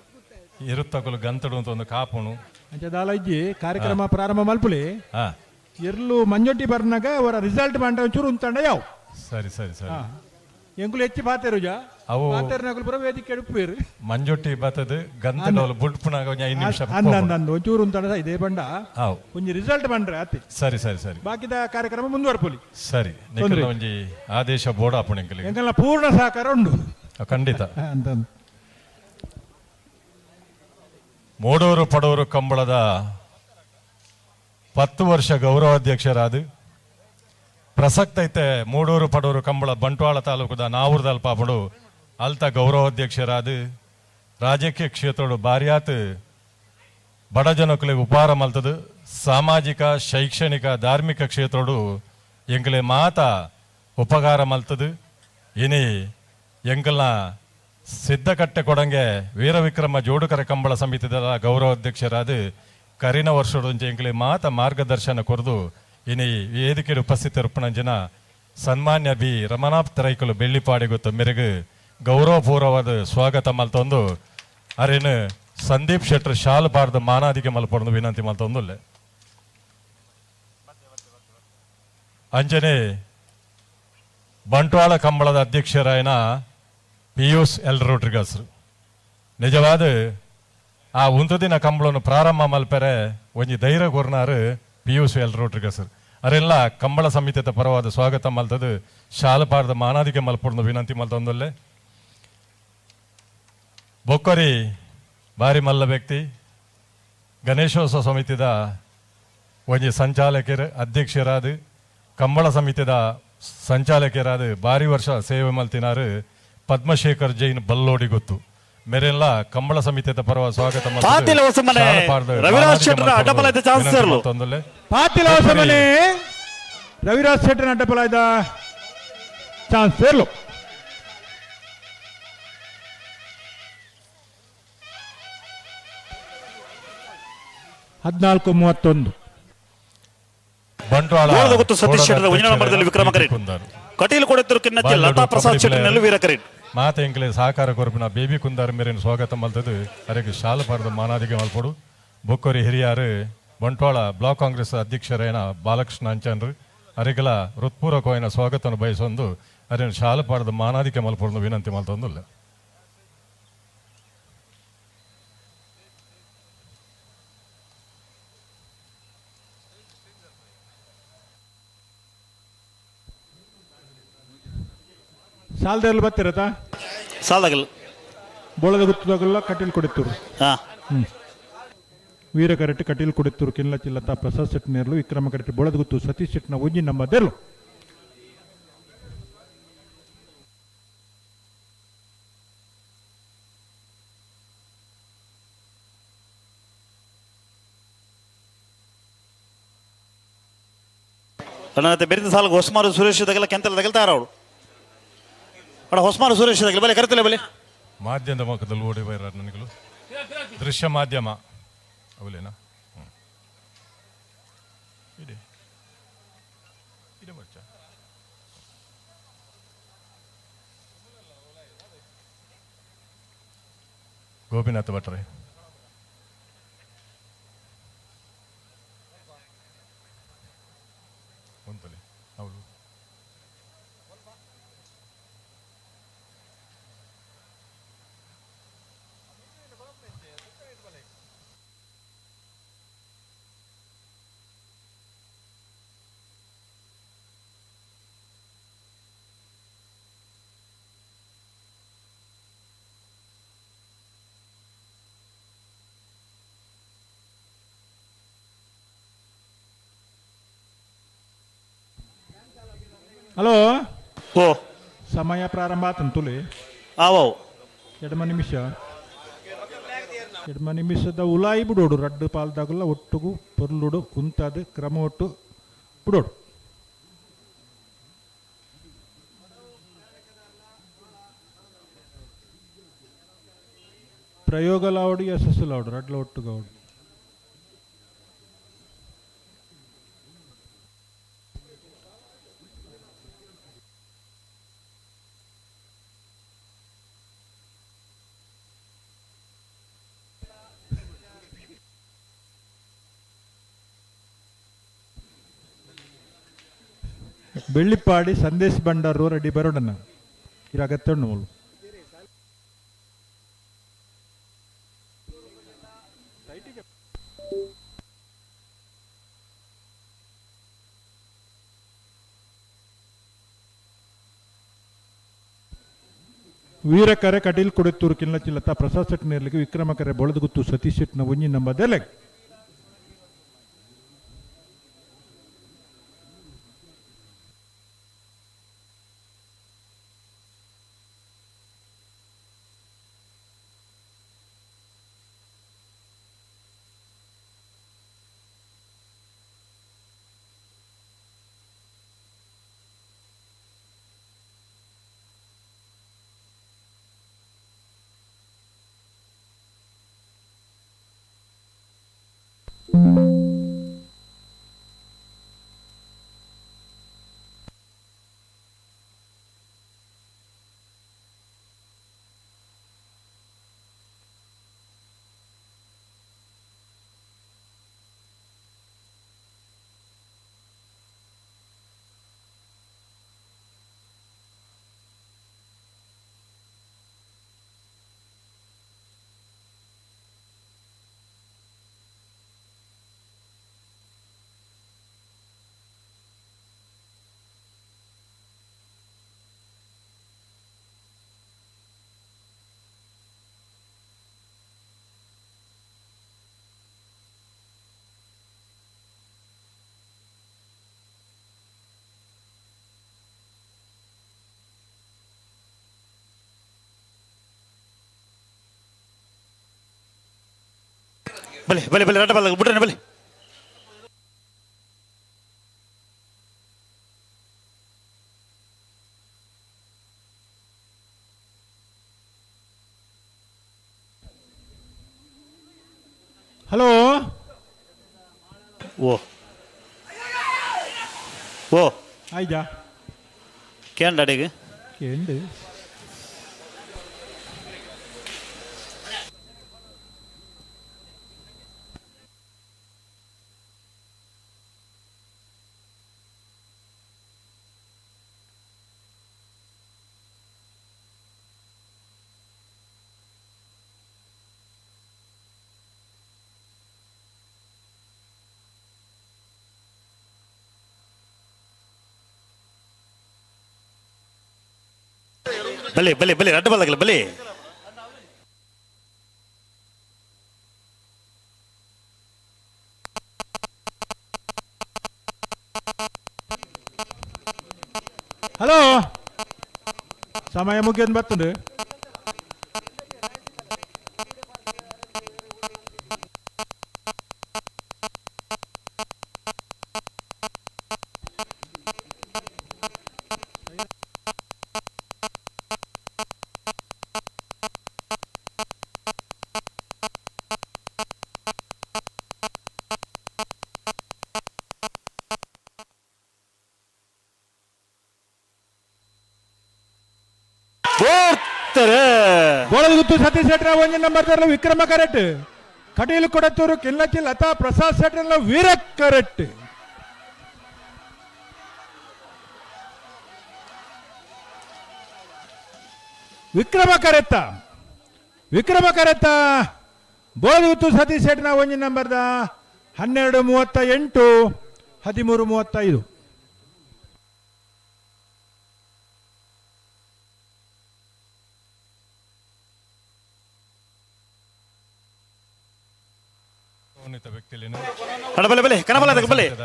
ಇರುತ್ತಕಲು ಗಂತಡು ಅಂತ ಒಂದು ಕಾಪುಣು ಅಂಚ ದಾಲ ಇಜ್ಜಿ ಕಾರ್ಯಕ್ರಮ ಪ್ರಾರಂಭ ಮಲ್ಪುಲಿ ಎರ್ಲು ಮಂಜೊಟ್ಟಿ ಬರ್ನಾಗ ಅವರ ರಿಸಲ್ಟ್ ಬಂಡ ಒಂಚೂರು ಉಂತಂಡ ಯಾವ ಸರಿ ಸರಿ ಸರಿ ಎಂಕುಲು ಹೆಚ್ಚು ಪಾತೆರುಜ ಅವು ಪಾತೆರ್ನಕುಲು ಪೂರ ವೇದಿಕೆ ಎಡುಪೇರು ಮಂಜೊಟ್ಟಿ ಬತ್ತದ ಗಂತಡೋಲು ಬುಡ್ಪುನಾಗ ಒಂಜಿ 5 ನಿಮಿಷ ಅಂದ ಅಂದ ಅಂದ ಒಂಚೂರು ಉಂತಂಡ ಇದೇ ಬಂಡ ಹಾವು ಒಂಜಿ ರಿಸಲ್ಟ್ ಬಂಡ್ರೆ ಆತಿ ಸರಿ ಸರಿ ಸರಿ ಬಾಕಿದ ಕಾರ್ಯಕ್ರಮ ಮುಂದುವರ್ಪುಲಿ ಸರಿ ನಿಖಿಲ ಒಂಜಿ ಆದೇಶ ಬೋರ್ಡ್ ಆಪುಣ ಎಂಕುಲಿಗೆ ಎಂಕಲ್ನ ಪೂರ್ಣ ಸಹಕಾರ ಉಂಡು ಖಂಡಿತ ಅಂತ ಮೂಡೂರು ಪಡೂರು ಕಂಬಳದ 10 ವರ್ಷ ಗೌರವಾಧ್ಯಕ್ಷರಾದ ಪ್ರಸಕ್ತ ಐತೆ ಮೂಡೂರು ಪಡೂರು ಕಂಬಳ ಬಂಟ್ವಾಳ ತಾಲೂಕದ ನಾವೂರ್ದಲ್ ಪಾಪಡು ಅಲ್ತ ಗೌರವಾಧ್ಯಕ್ಷರಾದ ರಾಜಕೀಯ ಕ್ಷೇತ್ರಡು ಬಾರ್ಯಾತ್ ಬಡ ಜನಕ್ಕಲಿಗೆ ಉಪಹಾರ ಮಲ್ತದು ಸಾಮಾಜಿಕ ಶೈಕ್ಷಣಿಕ ಧಾರ್ಮಿಕ ಕ್ಷೇತ್ರಡು ಎಂಕಲೆ ಮಾತ ಉಪಕಾರ ಮಲ್ತದು ಇನಿ ಎಂಕಲ್ನ ಸಿದ್ಧಕಟ್ಟೆ ಕೊಡಂಗೆ ವೀರವಿಕ್ರಮ ಜೋಡುಕರ ಕಂಬಳ ಸಮಿತಿದ ಗೌರವಾಧ್ಯಕ್ಷರಾದ ಕರಿನ ವರ್ಷದೊಂಚೆ ಎಂಕಲೆ ಮಾತ ಮಾರ್ಗದರ್ಶನ ಕೊರದು ಇನಿ ವೇದಿಕೆ ಉಪಸ್ಥಿತರುಪ್ಪಣಂಜಿನ ಸನ್ಮಾನ್ಯ ಬಿ ರಮನಾಥ್ ರೈಕುಲು ಬೆಳ್ಳಿಪಾಡಿ ಗೊತ್ತು ಮೆರೆಗು ಗೌರವಪೂರ್ವವಾದ ಸ್ವಾಗತ ಮಲ್ತೊಂದು ಅರೇನು ಸಂದೀಪ್ ಶೆಟ್ಟರ್ ಶಾಲು ಪಾಡ್ದು ಮಾನಾದಿಗೆ ಮಲ್ಪೊಂದು ವಿನಂತಿ ಮಲ್ತೊಂದುಲ್ಲೆ. ಅಂಜನೆ ಬಂಟ್ವಾಳ ಕಂಬಳದ ಅಧ್ಯಕ್ಷರಾಯನ ಪಿಯೂಷ್ ಎಲ್ ರೋಡ್ರಿಗಸ್ ನಿಜವಾದ ಆ ಒಂದು ದಿನ ಕಂಬಳನ್ನು ಪ್ರಾರಂಭ ಮಲ್ಪೆರೆ ಒಂಜಿ ಧೈರ್ಯ ಕೊರ್ನಾರು ಪಿಯೂಷ್ ಎಲ್ ರೋಡ್ರಿಗಸ್ ಅರೆಲ್ಲ ಕಂಬಳ ಸಮಿತಿಯ ಪರವಾದ ಸ್ವಾಗತ ಮಲ್ತದು ಶಾಲಪಾರದ ಮಾನಾದಿಗೆ ಮಲ್ಪುರ್ನ ವಿನಂತಿ ಮಲ್ತೊಂದೊಲ್ಲೆ. ಬೊಕ್ಕರಿ ಬಾರಿ ಮಲ್ಲ ವ್ಯಕ್ತಿ ಗಣೇಶೋತ್ಸವ ಸಮಿತಿದ ಒಂಜಿ ಸಂಚಾಲಕರು ಅಧ್ಯಕ್ಷರಾದ ಕಂಬಳ ಸಮಿತಿದ ಸಂಚಾಲಕರಾದ ಬಾರಿ ವರ್ಷ ಸೇವೆ ಮಲ್ತಿನಾರು ಪದ್ಮಶೇಖರ್ ಜೈನ್ ಬಲ್ಲೋಡಿ ಗೊತ್ತು ಮೇರೆಲ್ಲ ಕಂಬಳ ಸಮಿತಿಯ ಪರವ ಸ್ವಾಗತ. ರವಿರಾಜ್ ಶೆಟ್ಟರ್ ಅಡ್ಡಪಲಾಯ್ದ ಚಾನ್ಸ್ ಸೇರ್ಲು. 14:31 ಬಂಟ್ವಾಳ ಸತೀಶ್ ಶೆಟ್ಟರ್ ಒಂಜಿ ನಂಬರ್ದಲ್ಲಿ ವಿಕ್ರಮ ಕರೀಟ್ ಕಟೀಲ್ ಕೊಡೆತ್ತರು ಕಿನ್ನಚ್ಚಿ ಲತಾ ಪ್ರಸಾದ್ ಶೆಟ್ಟರ್ನಲ್ಲಿ ವೀರ ಕರೀಟ್ ಮಾತೆ ಎಂಕ್ಲೆ ಸಹಕಾರ ಕೊರಪಿನ ಬೇಬಿ ಕುಂದಾರ್ ಮೇರಿನ ಸ್ವಾಗತ ಮಲ್ತದು ಅರೆಗೆ ಶಾಲಪಾರದ ಮಾನಾದಿಗೆ ಮಲ್ಪೊಡು. ಬೊಕ್ಕೊರಿ ಹಿರಿಯಾರು ಬಂಟ್ವಾಳ ಬ್ಲಾಕ್ ಕಾಂಗ್ರೆಸ್ ಅಧ್ಯಕ್ಷರೇನ ಬಾಲಕೃಷ್ಣ ಅಂಚನ್ರು ಅರೆಗಲ ಹೃತ್ಪೂರ್ವಕವಾಯಿನ ಸ್ವಾಗತವನ್ನು ಬಯಸೊಂದು ಅರೆ ಶಾಲಪಾರದ ಮಾನಾದಿಕೆ ಮಲ್ಪೊಡು ವಿನಂತಿ ಮಲ್ತೊಂದುಲ್ಲ. ಸಾಲದಲ್ಲಿ ಬರ್ತಿರತ್ತಾ ಸಾಲದಾಗಲ್ಲ ಬೋಳದ ಗುತ್ತದಾಗಲ್ಲ ಕಟೀಲ್ ಕೊಡಿತ್ತೂರು ವೀರ ಕರೆಟ್ ಕಟೀಲ್ ಕೊಡಿತ್ತೂರು ಕಿಲ್ಲ ಚಿಲ್ಲತ ಪ್ರಸಾದ್ ಶೆಟ್ಟನೇರ್ಲು ವಿಕ್ರಮ ಕರೆಟ್ ಬೋಳದ ಗುತ್ತು ಸತೀಶ್ ಶೆಟ್ಟನ ಒಂಜಿ ನಮ್ಮ ದೇರ್ಲು. ಬೆರಿದ ಸಾಲ ಹೊಸ್ಮಾರು ಸುರೇಶ್ ದಗಲ ಕೆಂತಲ ದಗಲ್ತಾರ ಅವಳು ಅಡ ಹೊಸ್ಮಾರು ಸುರೇಶ್ ದಗಲ ಬಲೆ ಕರೆತಲೆ ಬಲೆ ಮಾಧ್ಯಮದ ಮುಖದಲ್ಲಿ ಓಡಿ ಬೈರ ನನಗಳು ದೃಶ್ಯ ಮಾಧ್ಯಮ ಅವಲೇನಾ ಇದೆ ಇದೆ ಮಚ್ಚ ಗೋಪಿನಾಥ ಭಟ್ರೆ ಒಂದಲೇ ಹೌದು. ಹಲೋ ಓ ಸಮಯ ಪ್ರಾರಂಭ ಆತಂತುಲಿ ಆವೋ ಎಡಮ ನಿಮಿಷ ಎಡಮ ನಿಮಿಷದ ಉಲಾಯಿ ಬಿಡೋಡು ರಡ್ಡು ಪಾಲ್ದಾಗಲ್ಲ ಒಟ್ಟುಗು ಪೊರ್ಲುಡು ಕುಂತಾದ ಕ್ರಮ ಒಟ್ಟು ಬಿಡೋಡು. ಪ್ರಯೋಗ ಲಾವಡು ಯಶಸ್ಸು ಲಾವಡು ರಡ್ಲ ಒಟ್ಟುಗೌಡು. ಬೆಳ್ಳಿಪ್ಪಾಡಿ ಸಂದೇಶ್ ಭಂಡಾರು ರೆಡಿ ಬರೋಡನ್ನ ಇರ ಅಗತ್ಯ ಮೂಲು. ವೀರಕರೆ ಕಟೀಲ್ ಕೊಡೆತ್ತೂರು ಕಿಲ್ಲಚಿಲ್ಲತ ಪ್ರಸಾದ್ ಶೆಟ್ಟನೇರ್ಲಿಗೆ ವಿಕ್ರಮಕರೆ ಬೊಳದಗುತ್ತು ಸತೀಶ್ ಶೆಟ್ಟನ ಒಂಜಿ ನಮ್ಮ ದೆಲೆ. ಬಲೆ ಬಲೆ ಬಲೆ ರಡ್ಡ ಬಲ್ಲ ಬಿಡ್ರೆ ಬಲೆ. ಹಲೋ ಓ ಓ ಆಯ್ತಾ ಕೇಂದ್ರ ಅಡಿಗೆ ಕೇಂದ್ರ ಬಲೆ ಬಲೆ ಬಲೆ ರಡ್ಡ ಬಲ್ಲಗಲ್ಲ ಬಲೆ. ಹಲೋ ಸಮಯ ಮುಗಿಯೋದು ಬರ್ತದೆ. ಬೋಳಗುತ್ತು ಸತೀಶ್ ಶೆಟ್ಟರ ಒಂಜಿ number Vikrama correct. Kateel ಕೊಡತ್ತೂರು ಕಿಲ್ಲಚಿ Latha Prasad Shettar Veera correct. Vikrama ಕರೆತ್ತ Vikrama ಕರೆತ್ತ ಬೋಳಗುತ್ತು Satish ಶೆಟ್ಟರ ಒಂಜಿ ನಂಬರ್ದ 12:38 13:35.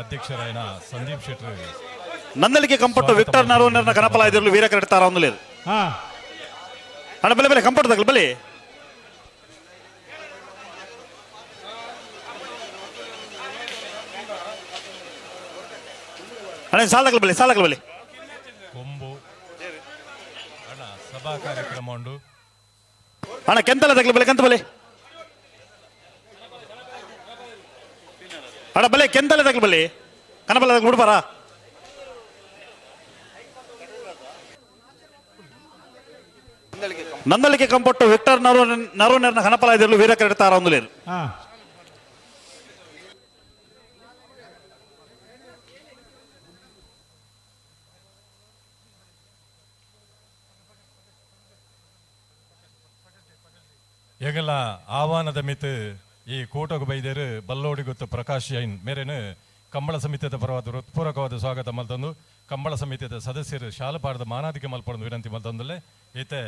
ಅಧ್ಯಕ್ಷರಾಯನ ಸಂದೀಪ್ ಶೆಟ್ಟರ್ ನಂದಲಿಕೆ ಕಂಪಟ್ಟು ವಿಕ್ಟರ್ ನರೋನರ್ನ ಕನಪಲ ಇದಿರಲು ವೀರ ಕರೆಡ್ತಾರ ಒಂದುಲೇರು. ಅಣ್ಣ ಬಲೆ ಬಲೆ ಕಂಪಟ್ಟು ತಗಲು ಬಲೆ. ಅಣ್ಣ ಸಾಲಗಲು ಬಲೆ ಸಾಲಗಲು ಬಲೆ. ಕೊಂಬು ಅಣ್ಣ ಸಭಾ ಕಾರ್ಯಕ್ರಮ ಉಂಡು. ಅಣ್ಣ ಕೆಂತಲ ತಗಲು ಬಲೆ ಕಂತ ಬಲೆ. ಅಣ್ಣ ಬಲೆ ಕೆಂತಲೆ ತಗಲು ಬಲೆ ಕನಬಲ ತಗಲು ಬಿಡ್ಬಾರ. ನಂದಲಿಕೆ ಕಂಪಟ್ಟು ವಿಕ್ಟರ್ ನರೋನರ್ನ ಕನಪಲ ಇದಿರಲು ವೀರ ಕರೆಡ್ತಾರ ಒಂದುಲೇರು. ಏಗಲ ಆಹ್ವಾನದ ಮಿತ್ ಈ ಕೂಟಗು ಬೈದೇರು ಬಲ್ಲೋಡಿ ಗೊತ್ತು ಪ್ರಕಾಶ್ ಜೈನ್ ಮೇರೇನು ಕಂಬಳ ಸಮಿತಿಯ ಪರವಾದ ಹೃತ್ಪೂರ್ವಕವಾದ ಸ್ವಾಗತ ಮಲ್ತಂದು ಕಂಬಳ ಸಮಿತಿಯ ಸದಸ್ಯರು ಶಾಲಪಾರದ ಮಾನಾದಿಕೆ ಮಲ್ಪಡಲು ವಿನಂತಿ ಮಲ್ತಂದಲ್ಲೇ ಈತೆ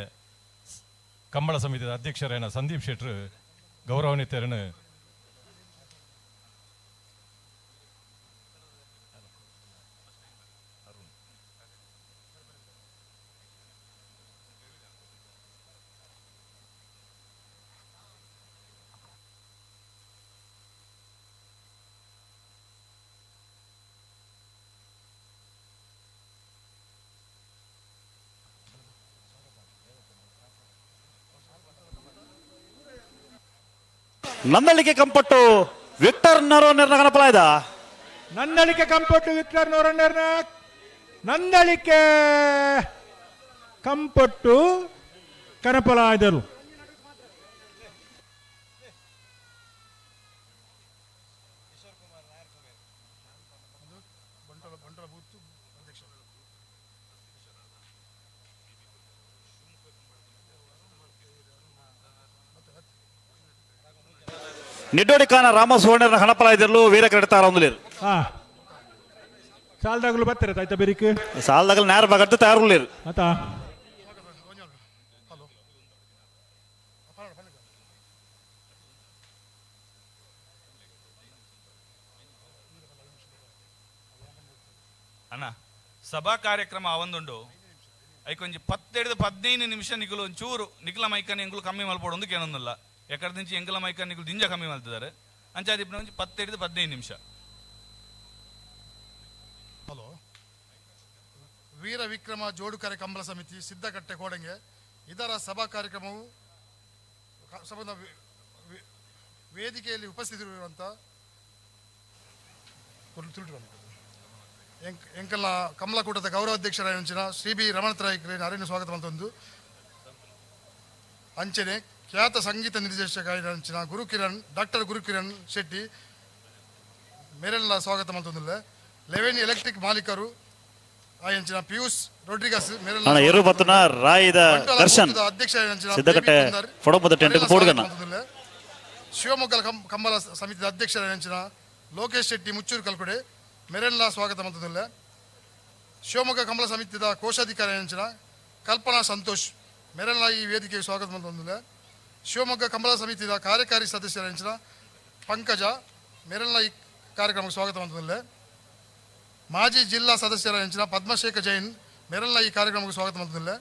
ಕಂಬಳ ಸಮಿತಿಯ ಅಧ್ಯಕ್ಷರೇನ ಸಂದೀಪ್ ಶೆಟ್ಟರು ಗೌರವಾನ್ವಿತರನ್ನು ನಂದಳಿಕೆ ಕಂಪಟ್ಟು ವಿಕ್ಟರ್ ನರೋನರ್ನ ಕನಪಲಾಯ್ದ. ನಂದಳಿಕೆ ಕಂಪಟ್ಟು ವಿಕ್ಟರ್ ನರೋನರ್ನ ನಂದಳಿಕೆ ಕಂಪಟ್ಟು ಕನಪಲಾಯ್ದರು. ನಿಡ್ಡೋಡಿ ಖಾನ ರಾಮ ಸುವರ್ಣರ ಹಣಪಲ ಇದಿರಲು ವೀರ ಕರೆಡ್ತಾರ ಒಂದುಲೇರು. ಸಾಲದಾಗಲು ಬರ್ತಾರೆ ತಾಯ್ತ ಬೆರಿಕ್ ಸಾಲದಾಗಲು ನೇರ ಬಗಡ್ದು ತಯಾರುಲೇರು. ಆತ ಅಣ್ಣ ಸಭಾ ಕಾರ್ಯಕ್ರಮ ಒಂದುಂಡು ಐಕೊಂಜಿ 10-15 ನಿಮಿಷ ನಿಗುಲು ಒಂಚೂರು ನಿಖಲ ಮೈಕನ್ ಎಂಗುಲು ಕಮ್ಮಿ ಮಲ್ಪೋಡು ಒಂದು ಕೇನೊಂದಿಲ್ಲ. ಎಕಡೆ నుంచి ಎಂಕಲ ಮೈಕನ್ ನಿಗುಲು ದಿಂಜ ಕಮ್ಮಿ ಮಲ್ತಿದ್ದಾರೆ. ಅಂಚಾದಿಪ್ಪನ ಒಂಜಿ 10 15 ನಿಮಿಷ. ಹಲೋ, ವೀರ ವಿಕ್ರಮ ಜೋಡುಕರೆ ಕಂಬಳ ಸಮಿತಿ ಸಿದ್ದಕಟ್ಟೆ ಕೋಡಂಗೆ ಇದರ ಸಭಾ ಕಾರ್ಯಕ್ರಮವು ಸಂಬಂಧ ವೇದಿಕೆಯಲ್ಲಿ ಉಪಸ್ಥಿತರಿರುವಂಥ ಎಂಕಲ್ನ ಕಮಲಕೂಟದ ಗೌರವಾಧ್ಯಕ್ಷರಾದ ಶ್ರೀ ಬಿ ರಮಣತ್ರಾಯ್ ಅರಣ್ಯ ಸ್ವಾಗತ ಮಂತೊಂದು ಅಂಚನೆ ಖ್ಯಾತ ಸಂಗೀತ ನಿರ್ದೇಶಕ ಅಂಚಿನ ಗುರುಕಿರಣ್ ಡಾಕ್ಟರ್ ಗುರುಕಿರಣ್ ಶೆಟ್ಟಿ ಮೇರೆಲ್ಲ ಸ್ವಾಗತ ಮಂತೊಂದಿಲ್ಲ. ಲೆವೆನ್ ಎಲೆಕ್ಟ್ರಿಕ್ ಮಾಲೀಕರು ಆಯಂಚಿನ ಪಿಯೂಷ್ ರೋಡ್ರಿಗಸ್ ಮೇರೆಲ್ಲ ಎರು ಬತ್ತನ ರಾಯಿದ ದರ್ಶನ್ ಅಧ್ಯಕ್ಷ ಸಿದ್ದಕಟ್ಟೆ ಫೊಡಪದ ಟೆಂಟ್ ಪೋಡ್ಗನ. ಶಿವಮೊಗ್ಗ ಕಂಬಳ ಸಮಿತಿಯ ಅಧ್ಯಕ್ಷರಾದ ಲೋಕೇಶ್ ಶೆಟ್ಟಿ ಮುಚ್ಚೂರು ಕಲ್ಕುಡೆ ಮೆರೆಲ್ಲ ಸ್ವಾಗತ ಮಂತೊಂದಿಲ್ಲ. ಶಿವಮೊಗ್ಗ ಕಂಬಳ ಸಮಿತಿಯ ಕೋಶಾಧಿಕಾರಿ ಅಂಚಿನ ಕಲ್ಪನಾ ಸಂತೋಷ್ ಮೆರೆಲ್ಲ ಈ ವೇದಿಕೆಗೆ ಸ್ವಾಗತ ಮಂತೊಂದಿಲ್ಲ. ಶಿವಮೊಗ್ಗ ಕಂಬಳ ಸಮಿತಿಯ ಕಾರ್ಯಕಾರಿ ಸದಸ್ಯರ ಪಂಕಜ ಮೆರೆಲ್ಲ ಈ ಕಾರ್ಯಕ್ರಮಕ್ಕೆ ಸ್ವಾಗತ ಮಂತೊಂದಿಲ್ಲ. ಮಾಜಿ ಜಿಲ್ಲಾ ಸದಸ್ಯರ ಅಂಚಿನ ಪದ್ಮಶೇಖರ್ ಜೈನ್ ಮೆರೆಲ್ಲ ಈ ಕಾರ್ಯಕ್ರಮಕ್ಕೆ ಸ್ವಾಗತ ಮಂತೊಂದಿಲ್ಲ.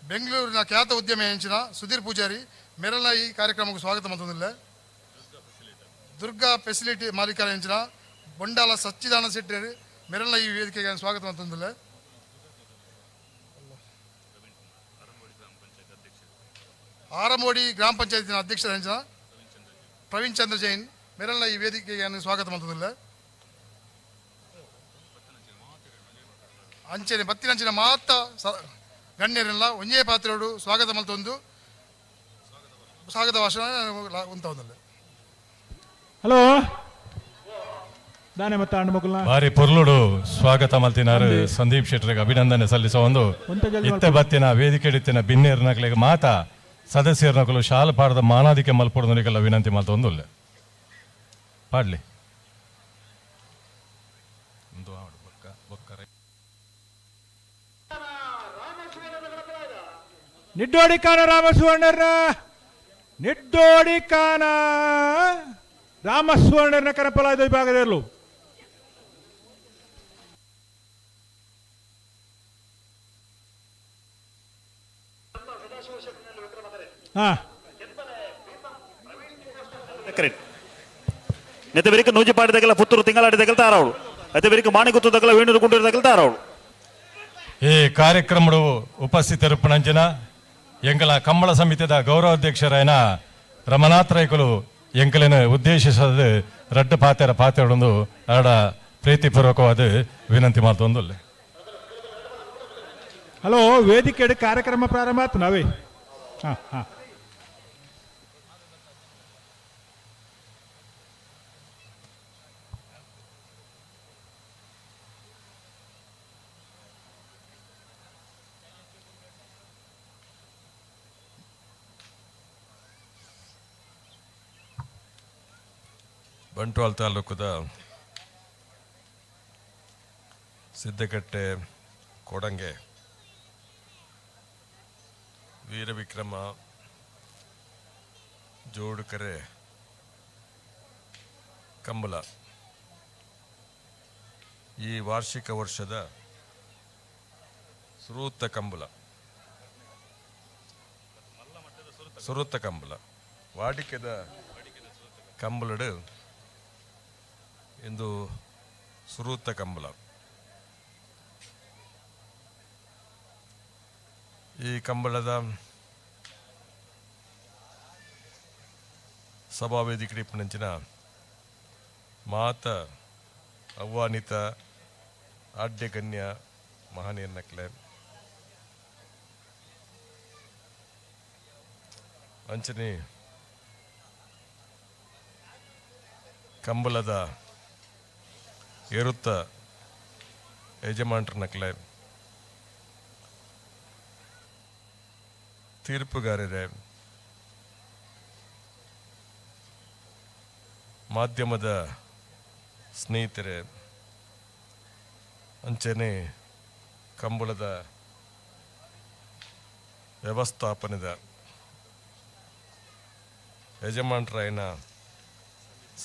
ಬೆಂಗಳೂರಿನ ಖ್ಯಾತ ಉದ್ಯಮಿ ಅಂಚಿನ ಸುಧೀರ್ ಪೂಜಾರಿ ಮೆರೆಲ್ಲ ಈ ಕಾರ್ಯಕ್ರಮಕ್ಕೆ ಸ್ವಾಗತ ಮಂತೊಂದಿಲ್ಲ. ದುರ್ಗಾ ಫೆಸಿಲಿಟಿ ಮಾಲೀಕರ ಅಂಚಿನ ಬೊಂಡಾಲ ಸಚ್ಚಿದಾನಂದ ಶೆಟ್ಟಿ ಮೆರೆಲ್ಲ ಈ ವೇದಿಕೆಗೆ ಸ್ವಾಗತ ಮಂತೊಂದಿಲ್ಲ. ಆರಮೋಡಿ ಗ್ರಾಮ ಪಂಚಾಯತಿನ ಅಧ್ಯಕ್ಷರ ಅಂಚಿನ ಪ್ರವೀಣ್ ಚಂದ್ರ ಜೈನ್ ಮೆರೆಲ್ಲ ಈ ವೇದಿಕೆಗೆ ಸ್ವಾಗತ ಮಂತೊಂದಿಲ್ಲ. ಅಂಚನೆ ಬತ್ತಿನಂಚಿನ ಮಾತ ಗಣ್ಯರೆಲ್ಲ ಒಂಜೇ ಪಾತ್ರೆಯೋಡು ಸ್ವಾಗತ ಮಲ್ತೊಂದು ಸ್ವಾಗತ ಭಾಷಣ ಉಂತವೊಂದಿಲ್ಲ. ಹಲೋ ದಾನೆ ಮತ್ತೆ ಅಣ್ಣ ಮಕ್ಕಳನ್ನ ಬಾರಿ ಪೊರ್ಲುಡು ಸ್ವಾಗತ ಮಲ್ತಿನಾರು ಸಂದೀಪ್ ಶೆಟ್ಟರಿಗೆ ಅಭಿನಂದನೆ ಸಲ್ಲಿಸುವ ಒಂದು ಇತ್ತ ಬತ್ತಿನ ವೇದಿಕೆ ಇತ್ತಿನ ಬಿನ್ನೇರ್ನಕ್ಲೆಗ್ ಮಾತ ಸದಸ್ಯರ್ನಕುಲು ಶಾಲ ಪಾಡದ ಮಾನಾದಿಕೆ ಮಲ್ಪೊಡುನಕ್ಕೆಲ್ಲ ವಿನಂತಿ ಮಲ್ತೊಂದುಲ್ಲೆ ಪಾಡ್ಲಿ. ನಿಡ್ಡೋಡಿ ಕಾನ ರಾಮಸುವರ್ಣರ್ನ ನಿಡ್ಡೋಡಿ ಕಾನ ರಾಮಸುವರ್ಣರ್ನ ಕನಪಲಾದ ವಿಭಾಗದಲ್ಲೂ ಹಾ ಕರೆಕ್ಟ್. ನೆತ್ತ ಬೆರಿಕ ನೂಜಿಪಾಡಿ ದಗಲ ಪುತ್ತೂರು ತಿಂಗಳಾಡಿ ದಗಲ ತಾರವಳು ಅತ್ತೆ ಬೆರಿಕ ಮಾಣಿಗುತ್ತು ದಗಲ ವೇಣೂರು ಗುಂಡೂರು ದಗಲ ತಾರವಳು. ಈ ಕಾರ್ಯಕ್ರಮಡು ಉಪಸ್ಥಿತರುಪ್ಪಣಂಚಿನ ಎಂಕಲ ಕಂಬಳ ಸಮಿತಿದ ಗೌರವಾಧ್ಯಕ್ಷರಾಯನ ರಮನಾಥ್ ರೈಕುಲು ಎಂಕಲಿನ ಉದ್ದೇಶಿಸದ ರಡ್ಡು ಪಾತೆರ ಪಾತೆರೊಂದು ಅರಡ ಪ್ರೀತಿಪೂರ್ವಕವಾದ ವಿನಂತಿ ಮಾಡ್ತೊಂದುಲ್ಲೆ. ಹಲೋ ವೇದಿಕೆ ಕಾರ್ಯಕ್ರಮ ಪ್ರಾರಂಭ ಆಯ್ತು ನಾವೇ. ಹಾ ಹಾ ಬಂಟ್ವಾಳ ತಾಲೂಕದ ಸಿದ್ದಕಟ್ಟೆ ಕೊಡಂಗೆ ವೀರವಿಕ್ರಮ ಜೋಡುಕರೆ ಕಂಬಳ ಈ ವಾರ್ಷಿಕ ವರ್ಷದ ಸುರೂತ ಕಂಬಳ ಸುರೂತ ಕಂಬಳ ವಾಡಿಕೆದ ಕಂಬಳಡು ಇಂದು ಸುರೂತ ಕಂಬಳ. ಈ ಕಂಬಳದ ಸಭಾವೇದಿಕೆ ಇಪ್ಪುನಂಚಿನ ಮಾತ ಆಹ್ವಾನಿತ ಆಡ್ಯಗಣ್ಯ ಮಹನೀಯರ್ನಕ್ಲೆ ಅಂಚನೆ ಕಂಬಳದ ಎರುತ್ತ ಯಜಮಾನ್ರನಕ್ಲೆ ತೀರ್ಪುಗಾರರೇ ಮಾಧ್ಯಮದ ಸ್ನೇಹಿತರೆ ಅಂಚನೆ ಕಂಬಳದ ವ್ಯವಸ್ಥಾಪನೆದ ಯಜಮಾನ್ರಾಯನ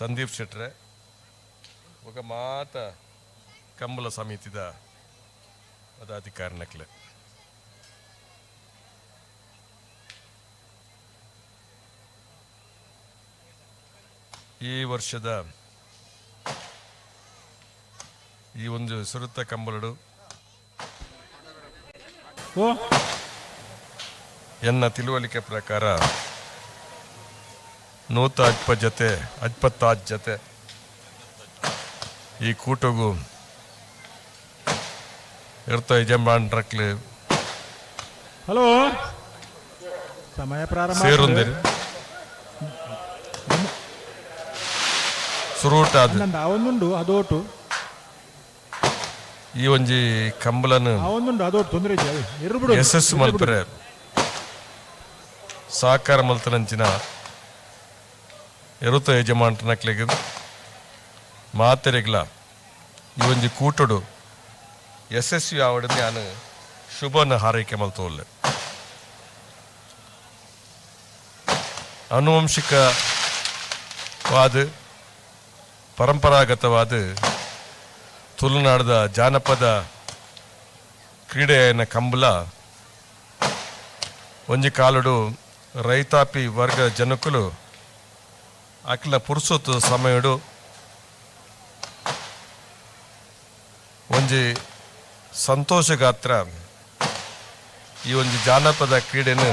ಸಂದೀಪ್ ಶೆಟ್ರೆ ఒక ಮಾತ ಕಂಬಳ ಸಮಿತಿದ ಪದಾಧಿಕಾರಿನಕ್ಲೆ. ಈ ವರ್ಷದ ಈ ಒಂದು ಸುರುತ್ತ ಕಂಬಳಡು ಎನ್ನ ತಿಳುವಳಿಕೆ ಪ್ರಕಾರ 120 ಜತೆ 26 ಜತೆ ಈ ಕೂಟಗೂ ಇರ್ತ ಯಜಮಾನ್ರಕ್ಲೆ ಹಲೋ ಸಮಯ ಪ್ರಾರಂಭ ಸೇರೊಂದಿರಿ ಸುರೂಟ ಅವೊಂದುಂಡು ಅದೋಟು ಈ ಒಂಜಿ ಕಂಬಳನು ಅವೊಂದುಂಡು ಅದೋಟು ತೊಂದರೆ ಇರು ಯಶಸ್ಸು ಮಲ್ಪರೆ ಸಾಕಾರ ಮಲ್ತನಂಚಿನ ಎರುತ ಯಜಮಾನ್ರನಕ್ಲೆಗ್ ಮಾತೆರೆಗ್ಲ ಈ ಒಂಜಿ ಕೂಟಡು ಯಶಸ್ವಿ ಆವಡ ನಾನು ಶುಭನ ಹಾರೈಕೆ ಮಲ್ತೋಲ್ಲೆ. ಆನುವಂಶಿಕವಾದ ಪರಂಪರಾಗತವಾದ ತುಳುನಾಡದ ಜಾನಪದ ಕ್ರೀಡೆಯ ಕಂಬಳ ಒಂಜಿ ಕಾಲುಡು ರೈತಾಪಿ ವರ್ಗ ಜನಕುಲು ಅಖಿಲ ಪುರುಸೊತ್ತು ಸಮಯಡು ಒಂಜಿ ಸಂತೋಷ ಗಾತ್ರ ಈ ಒಂಜಿ ಜಾನಪದ ಕ್ರೀಡೆನು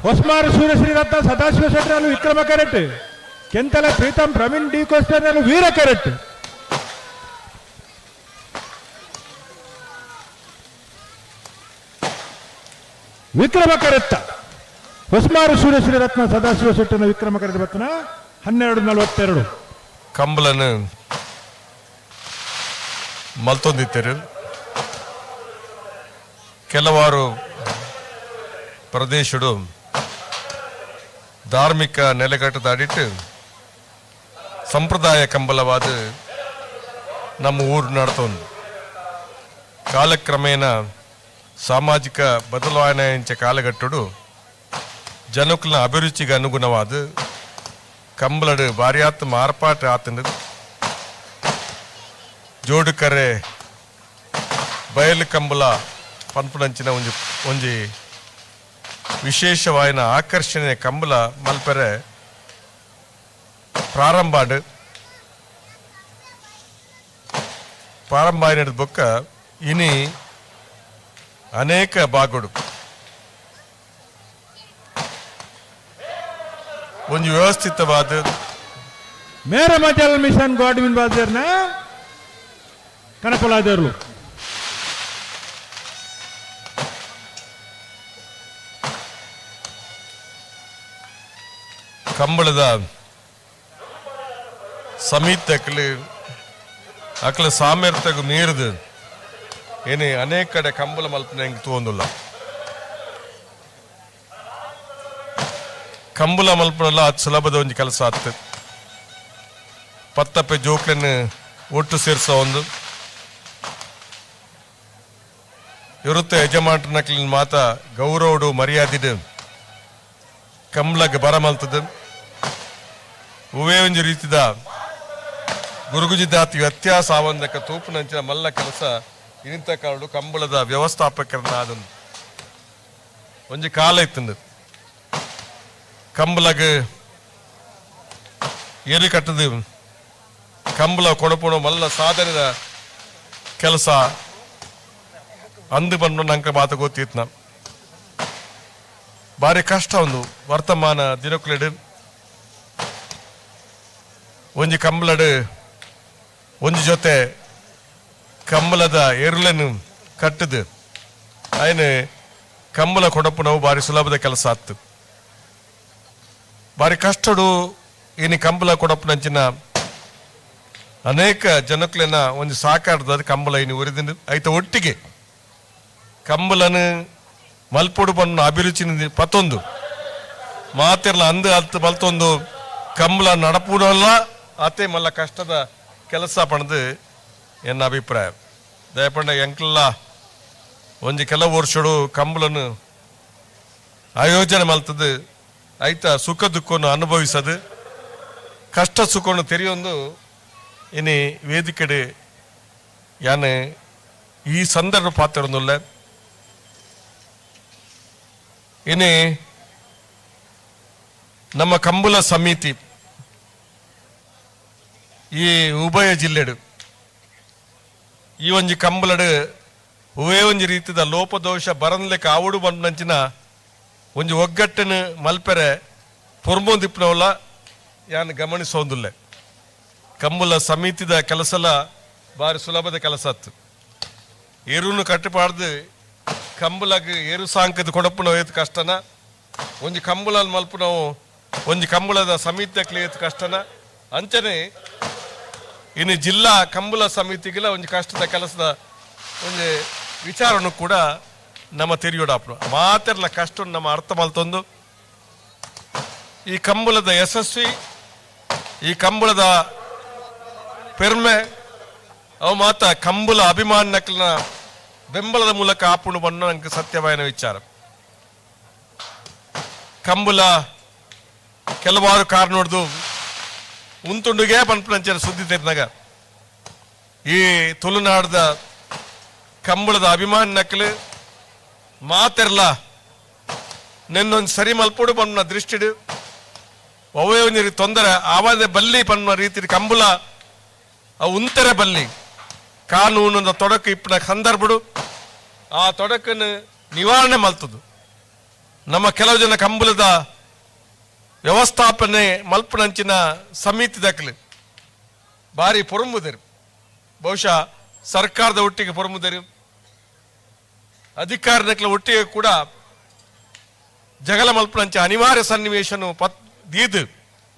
ಹೊಸ್ಮಾರು ಸೂರ್ಯಶ್ರೀ ರತ್ನ ಸದಾಶಿವ ಶೆಟ್ಟರಲ್ಲೂ ವಿಕ್ರಮ ಕರೆಕ್ಟ್, ಕೆಂತಲ ಪ್ರೀತಂ ಪ್ರವೀಣ್ ಡಿ ಕೋಸ್ಟರ್ನಲ್ಲೂ ವೀರ ಕರೆಕ್ಟ್. ವಿಕ್ರಮ ಕರೆತ್ತ ಹೊಸ್ಮಾರು ಸೂರ್ಯಶ್ರೀ ರತ್ನ ಸದಾಶಿವ ಶೆಟ್ಟನ ವಿಕ್ರಮ ಕರೆದ ಬತ್ತನ 12:42. ಕಂಬಳನು ಮಲ್ತೊಂದಿತ್ತರು ಕೆಲವಾರು ಪ್ರದೇಶಡು ಧಾರ್ಮಿಕ ನೆಲೆಗಟ್ಟದಾಡಿಟ್ಟು ಸಂಪ್ರದಾಯ ಕಂಬಳವಾದ ನಮ್ಮ ಊರು ನಡ್ತೊಂದು. ಕಾಲಕ್ರಮೇಣ ಸಾಮಾಜಿಕ ಬದಲಾವಣೆ ಕಾಲಘಟ್ಟಡು ಜನಕುಲ ಅಭಿರುಚಿಗೆ ಅನುಗುಣವಾದ ಕಂಬಳಡು ಬಾರಿಯಾತ್ ಮಾರ್ಪಾಟ ಆತನ ಜೋಡುಕರೆ ಬಯಲು ಕಂಬಳ ಪನ್ಪುನಂಚಿನ ಒಂಜಿ ಒಂಜಿ ವಿಶೇಷವಾಯಿನ ಆಕರ್ಷಣೆ ಕಂಬಳ ಮಲ್ಪೆರೆ ಪ್ರಾರಂಭ ಪ್ರಾರಂಭ ಬೊಕ್ಕ ಇನಿ ಅನೇಕ ಬಾಗುಡು ಒಂದು ವ್ಯವಸ್ಥಿತವಾದ ಮೇರ ಮಜಲ್ ಮಿಷನ್ ಗಾಡ್ವಿನ್ ಬಾಜರ್ನ ಕನಪಲಾದರು ಕಂಬಳದ ಸಮಿತಿ ಅಕ್ಲ ಸಾಮರ್ಥ್ಯಗೂ ಮೀರಿದು ಏನೇ ಅನೇಕ ಕಡೆ ಕಂಬಳ ಮಲ್ಪನೆ ಹೆಂಗೆ ತೋಂದಿಲ್ಲ. ಕಂಬಳ ಮಲ್ಪನಲ್ಲ ಅದು ಸುಲಭದ ಒಂದು ಕೆಲಸ ಆತು. ಪತ್ತಪ್ಪೆ ಜೋಕ್ಲನ್ನು ಒಟ್ಟು ಸೇರಿಸೋ ಒಂದು ಇರುತ್ತೆ ಯಜಮಾನ್ರನಕ್ಲಿನ ಮಾತ ಗೌರವಡು ಮರ್ಯಾದಿಡು ಕಂಬಳಗೆ ಬರ ಮಲ್ತದ ಹೂವೇ ಒಂಜಿ ರೀತಿದ ಗುರುಗುಜಿದಾತಿ ವ್ಯತ್ಯಾಸ ಆವಂದಕ ತೂಪುನಂಚಿನ ಮಲ್ಲ ಕೆಲಸ ಇನಿತ ಕಾರಡು ಕಂಬಳದ ವ್ಯವಸ್ಥಾಪಕರನ್ನ ಆದೊಂದು ಒಂಜಿ ಕಾಲ ಇತ್ತಂದು ಕಂಬಳಗ ಏರಿ ಕಟ್ಟದು ಕಂಬಳ ಕೊಡಪುಣ ಮಲ್ಲ ಸಾಧನದ ಕೆಲಸ ಅಂದು ಬಂದು ನಂಗೆ ಮಾತು ಗೊತ್ತಿತ್ತು. ಭಾರಿ ಕಷ್ಟ ಒಂದು ವರ್ತಮಾನ ದಿನಕ್ಲೆಡು ಒಂಜಿ ಕಂಬಳಡು ಒಂಜಿ ಜೊತೆ ಕಂಬಳದ ಎರುಳನ್ನು ಕಟ್ಟದು ಆಯ್ನ ಕಂಬಳ ಕೊಡಪುನವು ಭಾರಿ ಸುಲಭದ ಕೆಲಸ ಆತು. ಭಾರಿ ಕಷ್ಟಡು ಇನ್ನು ಕಂಬಳ ಕೊಡಪುನಂಚಿನ ಅನೇಕ ಜನಕ್ಲೆನ ಒಂದು ಸಾಕಾರದ ಕಂಬಳ ಇನ್ನು ಉರಿದಿಂದ ಐತ ಒಟ್ಟಿಗೆ ಕಂಬಳನು ಮಲ್ಪೊಡು ಬಣ್ಣ ಅಭಿರುಚಿನ ಪತ್ತೊಂದು ಮಾತಿರ್ಲ ಅಂದು ಅತ್ ಮಲ್ತೊಂದು ಕಂಬಳ ನಡಪುನಲ್ಲ ಅತೆ ಮಲ್ಲ ಕಷ್ಟದ ಕೆಲಸ ಪಣದು ಎನ್ನ ಅಭಿಪ್ರಾಯ. ದಯಪಂಡ ಎಂಕ್ಲ ಒಂಜಿ ಕೆಲವು ವರ್ಷಡು ಕಂಬಳನು ಆಯೋಜನೆ ಮಲ್ತದ್ದು ಐತ ಸುಖ ದುಃಖವನ್ನು ಅನುಭವಿಸದು ಕಷ್ಟ ಸುಖವನ್ನು ತೆರೆಯೊಂದು ಇನಿ ವೇದಿಕೆಡೆ ಯಾನೆ ಈ ಸಂದರ್ಭ ಪಾತ್ರೊಂದುಲ್ಲ. ಇನಿ ನಮ್ಮ ಕಂಬಳ ಸಮಿತಿ ಈ ಉಭಯ ಜಿಲ್ಲೆಡು ಈ ಒಂಜಿ ಕಂಬಳಡು ಉವೇ ಒಂಜಿ ರೀತಿದ ಲೋಪದೋಷ ಬರಂದ್ಲೆಕ್ಕ ಆವುಡು ಬಂದಂಚಿನ ಒಂಜಿ ಒಗ್ಗಟ್ಟನ್ನು ಮಲ್ಪೆರೆ ಪೊರ್ಮೊಂದಿಪ್ಪನವಲ್ಲ ಯಾನ್ ಗಮನಿಸೋಂದುಲ್ಲೆ. ಕಂಬುಲ ಸಮಿತಿದ ಕೆಲಸಲ ಬಾರಿ ಸುಲಭದ ಕೆಲಸ ಅತ್ತು. ಎರುನು ಕಟ್ಟುಪಾಡ್ದು ಕಂಬುಲಗ್ ಎರು ಸಾಂಕದ ಕೊಡಪ್ಪುನವು ಏತ್ ಕಷ್ಟನ, ಒಂಜಿ ಕಂಬುಲನ್ ಮಲ್ಪುನವು ಒಂಜಿ ಕಂಬುಲದ ಸಮಿತಿ ಏತ್ ಕಷ್ಟನ. ಅಂಚನೆ ಇನ್ನು ಜಿಲ್ಲಾ ಕಂಬುಲ ಸಮಿತಿಗೆಲ್ಲ ಒಂಜಿ ಕಷ್ಟದ ಕೆಲಸದ ಒಂಜಿ ವಿಚಾರವನ್ನು ಕೂಡ ನಮ್ಮ ತೆರಿಯೋಡಾಪುನ ಮಾತೆರ್ಲ ಕಷ್ಟ ನಮ್ಮ ಅರ್ಥ ಮಲ್ತೊಂದು ಈ ಕಂಬುಲದ ಯಶಸ್ವಿ, ಈ ಕಂಬುಲದ ಪೆರ್ಮೆ ಅವು ಮಾತ ಕಂಬುಲ ಅಭಿಮಾನಕ್ಲನ ಬೆಂಬಲದ ಮೂಲಕ ಆಪುಣು ಬಣ್ಣ ನಂಗೆ ಸತ್ಯವಾಯನ ವಿಚಾರ. ಕಂಬುಲ ಕೆಲವಾರು ಕಾರ್ ನೋಡ್ದು ಉಂತುಂಡುಗೆ ಪನ್ಪುನಂಚಿನ ಸುದ್ದಿ ತೆರಿನಾಗ ಈ ತುಳುನಾಡದ ಕಂಬಳದ ಅಭಿಮಾನಕ್ಲು ಮಾತೆರ್ಲ ನಿನ್ನೊಂದು ಸರಿ ಮಲ್ಪುಡು ಪನ್ಪುನ ದೃಷ್ಟಿಡು ಒವ್ವೇ ಒಂಜಿ ತೊಂದರೆ ಆವಾದ ಬಲ್ಲಿ ಪನ್ಪುನ ರೀತಿ ಕಂಬುಲ ಅವು ಉಂತರೆ ಬಲ್ಲಿ ಕಾನೂನದ ತೊಡಕು ಇಪ್ಪನ ಸಂದರ್ಭಡು ಆ ತೊಡಕನ್ನು ನಿವಾರಣೆ ಮಲ್ತದು. ನಮ್ಮ ಕೆಲವು ಜನ ಕಂಬಳದ ವ್ಯವಸ್ಥಾಪನೆ ಮಲ್ಪನಂಚಿನ ಸಮಿತಿ ದಕ್ಕಲು ಭಾರಿ ಪೊರುಂಬುದರು, ಬಹುಶಃ ಸರ್ಕಾರದ ಒಟ್ಟಿಗೆ ಪೊರುಂಬುದರು, ಅಧಿಕಾರಿನಕ್ಲ ಒಟ್ಟಿಗೆ ಕೂಡ ಜಗಳ ಮಲ್ಪನಂಚ ಅನಿವಾರ್ಯ ಸನ್ನಿವೇಶನು ದೀದು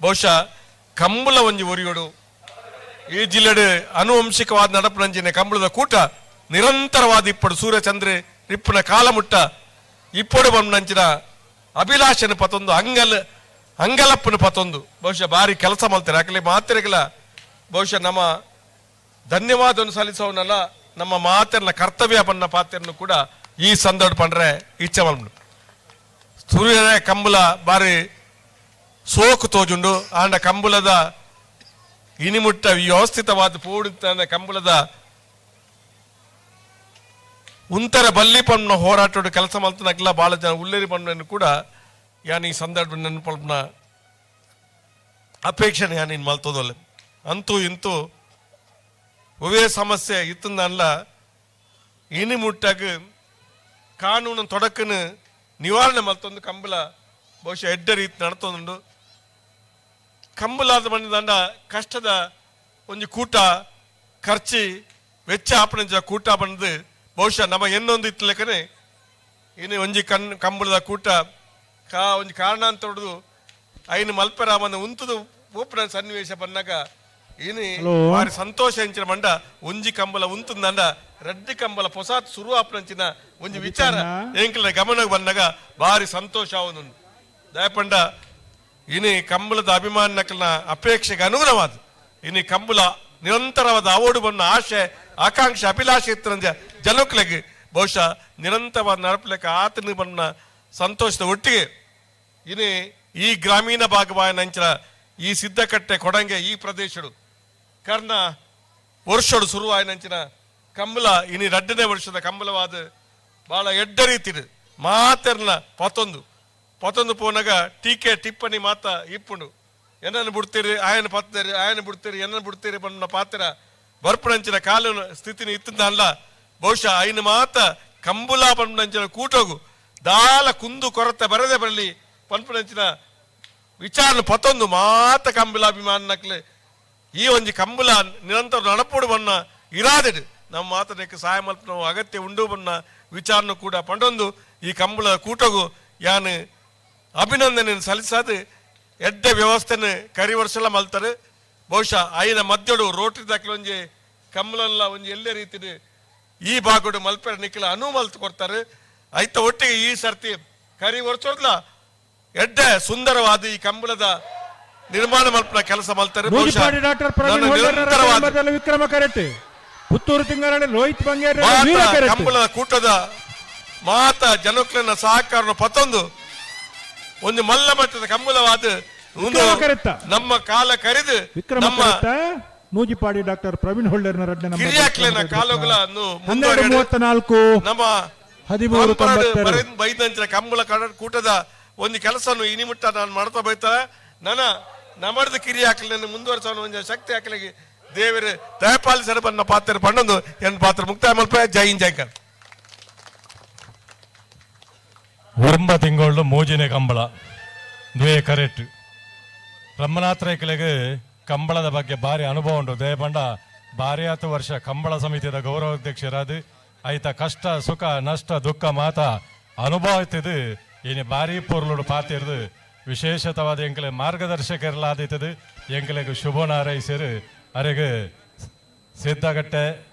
ಬಹುಶಃ ಕಂಬಳ ಒಂಜಿ ಒರಿಯೋಡು ಈ ಜಿಲ್ಲೆಡು ಅನುವಂಶಿಕವಾದ ನಡಪನಂಚಿನ ಕಂಬಳದ ಕೂಟ ನಿರಂತರವಾದ ಇಪ್ಪಡು ಸೂರ್ಯಚಂದ್ರೆ ಇಪ್ಪನ ಕಾಲಮುಟ್ಟ ಇಪ್ಪಡು ಬಂದಂಚಿನ ಅಭಿಲಾಷೆನ ಪತೊಂದು ಅಂಗಲಪ್ಪನ ಪತೊಂದು ಬಹುಶಃ ಭಾರಿ ಕೆಲಸ ಮಾಡ್ತಾರೆ. ಯಾಕಂದ್ರೆ ಮಾತ್ರೆಗಳ ಬಹುಶಃ ನಮ್ಮ ಧನ್ಯವಾದವನ್ನು ಸಲ್ಲಿಸೋನಲ್ಲ, ನಮ್ಮ ಮಾತೆಲ್ಲ ಕರ್ತವ್ಯ ಬಣ್ಣ ಪಾತ್ರೆಯನ್ನು ಕೂಡ ಈ ಸಂದರ್ಭ ಪಂಡ್ರೆ ಇಚ್ಛೆ ಮಲ್ಪು. ಸೂರ್ಯನ ಕಂಬಳ ಬಾರಿ ಸೋಕು ತೋಜುಂಡು ಆಂಡ ಕಂಬಳದ ಇನಿಮುಟ್ಟ ವ್ಯವಸ್ಥಿತವಾದ ಪೂಡಿತ ಕಂಬಳದ ಉಂತರ ಬಲ್ಲಿ ಪಣ್ಣ ಹೋರಾಟೋಡು ಕೆಲಸ ಮಲ್ತನಕ್ಲ ಭಾಳ ಜನ ಉಲ್ಲೇರಿ ಪಣ್ಣನ್ನು ಕೂಡ ಯಾನ್ ಈ ಸಂದರ್ಭ ನೆನಪಲ್ಪನ ಅಪೇಕ್ಷೆ ಯಾನ್ ಇನ್ ಮಲ್ತೋದಲ್ಲ. ಅಂತೂ ಇಂತೂ ಒವೇ ಸಮಸ್ಯೆ ಇತ್ತಂದಲ್ಲ ಇನಿ ಮುಟ್ಟಾಗ ಕಾನೂನು ತೊಡಕನ್ನು ನಿವಾರಣೆ ಮಲ್ತೊಂದು ಕಂಬಳ ಬಹುಶಃ ಎಡ್ಡ ರೀತಿ ನಡ್ತೊಂದುಂಡು. ಕಂಬಲಾದ ಬಂದ ಕಷ್ಟದ ಒಂಜಿ ಕೂಟ ಖರ್ಚಿ ವೆಚ್ಚ ಆಪಣಂಚ ಕೂಟ ಬಂದು ಬಹುಶಃ ನಮ್ಮ ಎನ್ನೊಂದು ಇತ್ತು ಲೆಕ್ಕನೆ ಇನ್ನು ಒಂಜಿ ಕಂಬಳದ ಕೂಟ ಒಂಜಿ ಕಾರಣ ಅಂತ ಹೊಡೆದು ಐನು ಮಲ್ಪೆರಾಮನ ಉಂತುದು ಪೋಪುನ ಸನ್ನಿವೇಶ ಬಂದಾಗ ಇನಿ ಭಾರಿ ಸಂತೋಷ ಎಂಚಿನ ಮಂಡ ಒಂಜಿ ಕಂಬಳ ಉಂತುಂದಂಡ ರಡ್ಡಿ ಕಂಬಳ ಪೊಸಾತ್ ಸುರು ಆಪನಂಚಿನ ಒಂಜಿ ವಿಚಾರ ಎಂಕಲ್ನ ಗಮನಕ್ಕೆ ಬಂದಾಗ ಭಾರಿ ಸಂತೋಷ ಅವನು ದಯಪಂಡ. ಇನಿ ಕಂಬಳದ ಅಭಿಮಾನಕ್ಲನ ಅಪೇಕ್ಷೆಗೆ ಅನುಗುಣವಾದ ಇನಿ ಕಂಬಳ ನಿರಂತರವಾದ ಆವೋಡು ಬಣ್ಣ ಆಶೆ ಆಕಾಂಕ್ಷೆ ಅಭಿಲಾಷೆ ಇತ್ತರಂಜ ಜನಕ್ಲೆಗೆ ಬಹುಶಃ ನಿರಂತರವಾದ ನಡಪಲೆಕ್ಕ ಆತನ ಬಣ್ಣ ಸಂತೋಷದ ಒಟ್ಟಿಗೆ ಇನಿ ಈ ಗ್ರಾಮೀಣ ಭಾಗವಾಯನಂಚಿನ ಈ ಸಿದ್ದಕಟ್ಟೆ ಕೊಡಂಗೆ ಈ ಪ್ರದೇಶಡು ಕರ್ನ ವರ್ಷಡು ಶುರುವಾಯನಂಚಿನ ಕಂಬಳ ಇನಿ ರಡ್ಡನೇ ವರ್ಷದ ಕಂಬಳವಾದ ಭಾಳ ಎಡ್ಡ ರೀತಿಡು ಮಾತೆರ್ನ ಪತೊಂದು ಪತೊಂದು ಪೋನಾಗ ಟೀಕೆ ಟಿಪ್ಪಣಿ ಮಾತ ಇಪ್ಪುಂಡು ಏನನ್ನು ಬಿಡ್ತೀರಿ ಆಯನ ಪತ್ತೇರಿ ಆಯನ ಬಿಡ್ತೀರಿ ಏನನ್ನು ಬಿಡ್ತೀರಿ ಬಣ್ಣ ಪಾತ್ರ ಬರ್ಪಣಂಚಿನ ಕಾಲು ಸ್ಥಿತಿನ ಇತ್ತಂದ ಅಲ್ಲ ಬಹುಶಃ ಐನ ಮಾತ ಕಂಬುಲ ಪಂಪನಂಚಿನ ಕೂಟೋಗು ದಾಲ ಕುಂದು ಕೊರತೆ ಬರದೆ ಬರಲಿ ಪಂಪನಂಚಿನ ವಿಚಾರನ ಪತೊಂದು ಮಾತ ಕಂಬುಲಾಭಿಮಾನಕ್ಲೆ ಈ ಒಂಜಿ ಕಂಬುಲ ನಿರಂತರ ನಡಪೋಡು ಬಣ್ಣ ಇರಾದಿಡು ನಮ್ಮ ಮಾತನಕ್ಕೆ ಸಹಾಯ ಮಲ್ಪನ ಅಗತ್ಯ ಉಂಡು ಬಣ್ಣ ವಿಚಾರನ ಕೂಡ ಪಂಡೊಂದು ಈ ಕಂಬುಲ ಕೂಟಗು ಯಾನು ಅಭಿನಂದನೆ ಸಲ್ಲಿಸಾದು ಎಡ್ಡೆ ವ್ಯವಸ್ಥೆನ ಕರಿ ವರ್ಷಲ ಮಲ್ತಾರೆ. ಬಹುಶಃ ಐನ ಮಧ್ಯಡು ರೋಟರಿ ದಾಖಲೆ ಒಂಜಿ ಕಂಬಳಲ್ಲ ಒಂಜಿ ಎಲ್ಲೇ ರೀತಿಡು ಈ ಭಾಗಡು ಮಲ್ಪೆರ ನಿಕ್ಕಲ ಅನುವು ಮಲ್ತು ಕೊಡ್ತಾರೆ. ಐತ ಒಟ್ಟಿಗೆ ಈ ಸರ್ತಿ ಕರಿ ವರ್ಷರ್ಲ ಎಡ್ಡೆ ಸುಂದರವಾದ ಈ ಕಂಬಳದ ನಿರ್ಮಾಣ ಮಲ್ಪನ ಕೆಲಸ ಮಲ್ತಾರೆ. ವಿಕ್ರಮ ಕರೆಕ್ಟ್ ಪುತ್ತೂರು ತಿಂಗಳ ಲೋಹಿತ್ ಬಂಗೇರ ಕಂಬಳದ ಕೂಟದ ಮಾತ ಜನಕ್ಲನ ಸಹಕಾರ ಪತ್ತೊಂದು ಒಂದು ಮಲ್ಲ ಮಟ್ಟದ ಕಂಬಳವಾದ ನಮ್ಮ ಕಾಲ ಕರೆದು ವಿಕ್ರಮ ನೂಜಿಪಾಡಿ ಡಾಕ್ಟರ್ ಪ್ರವೀಣ್ ಹೊಳ್ಳೇರ್ ಕಿರಿಯಾಕ್ಲೆನ ಕಾಲುಗಳನ್ನು 12:34 ನಮ್ಮ 13:92 ಬೈದಂಚಿನ ಕಂಬಳ ಕೂಟದ ಒಂದು ಕೆಲಸವನ್ನು ಇನಿಮುಟ್ಟ ನಾನು ಮಾಡ್ತಾ ಬೈತಾರೆ. ನನ್ನ ನಮರ್ದ ಕಿರಿಯಾಕಲನ್ನು ಮುಂದುವರಿಸೋಣ ಒಂಜಿ ಶಕ್ತಿ ಆಕಲಿಗೆ ದೇವರು ದಯಪಾಲಿಸರ ಬನ್ನ ಪಾತ್ರ ಪಣ್ಣೊಂದು ಎನ್ ಪಾತ್ರ ಮುಕ್ತಾಯ ಮಲ್ಪ. ಜೈ ಹಿಂದ್, ಜೈ ಕರ್. 9 ತಿಂಗಳು ಮೂಜಿನೇ ಕಂಬಳ ದ್ವೇ ಕರೆಕ್ಟ್. ರಮನಾಥ್ ಕಂಬಳದ ಬಗ್ಗೆ ಭಾರಿ ಅನುಭವ ಉಂಟು. ದಯಪಂಡ ಭಾರಿ ಹತ್ತು ವರ್ಷ ಕಂಬಳ ಸಮಿತಿಯ ಗೌರವಾಧ್ಯಕ್ಷರಾದ ಆಯ್ತ ಕಷ್ಟ ಸುಖ ನಷ್ಟ ದುಃಖ ಮಾತ ಅನುಭವ ಇತ್ತದು. ಇನಿ ಭಾರಿ ಪೊರ್ಲುಡು ಪಾತಿರ್ದು ವಿಶೇಷತವಾದ ಎಂಕಲೆ ಮಾರ್ಗದರ್ಶಕರಲಾದಿತ್ತದು. ಎಂಕಲೆಗ್ ಶುಭ ನಾರೈಸರು ಅರೆಗ್ ಸಿದ್ದಗಟ್ಟೆ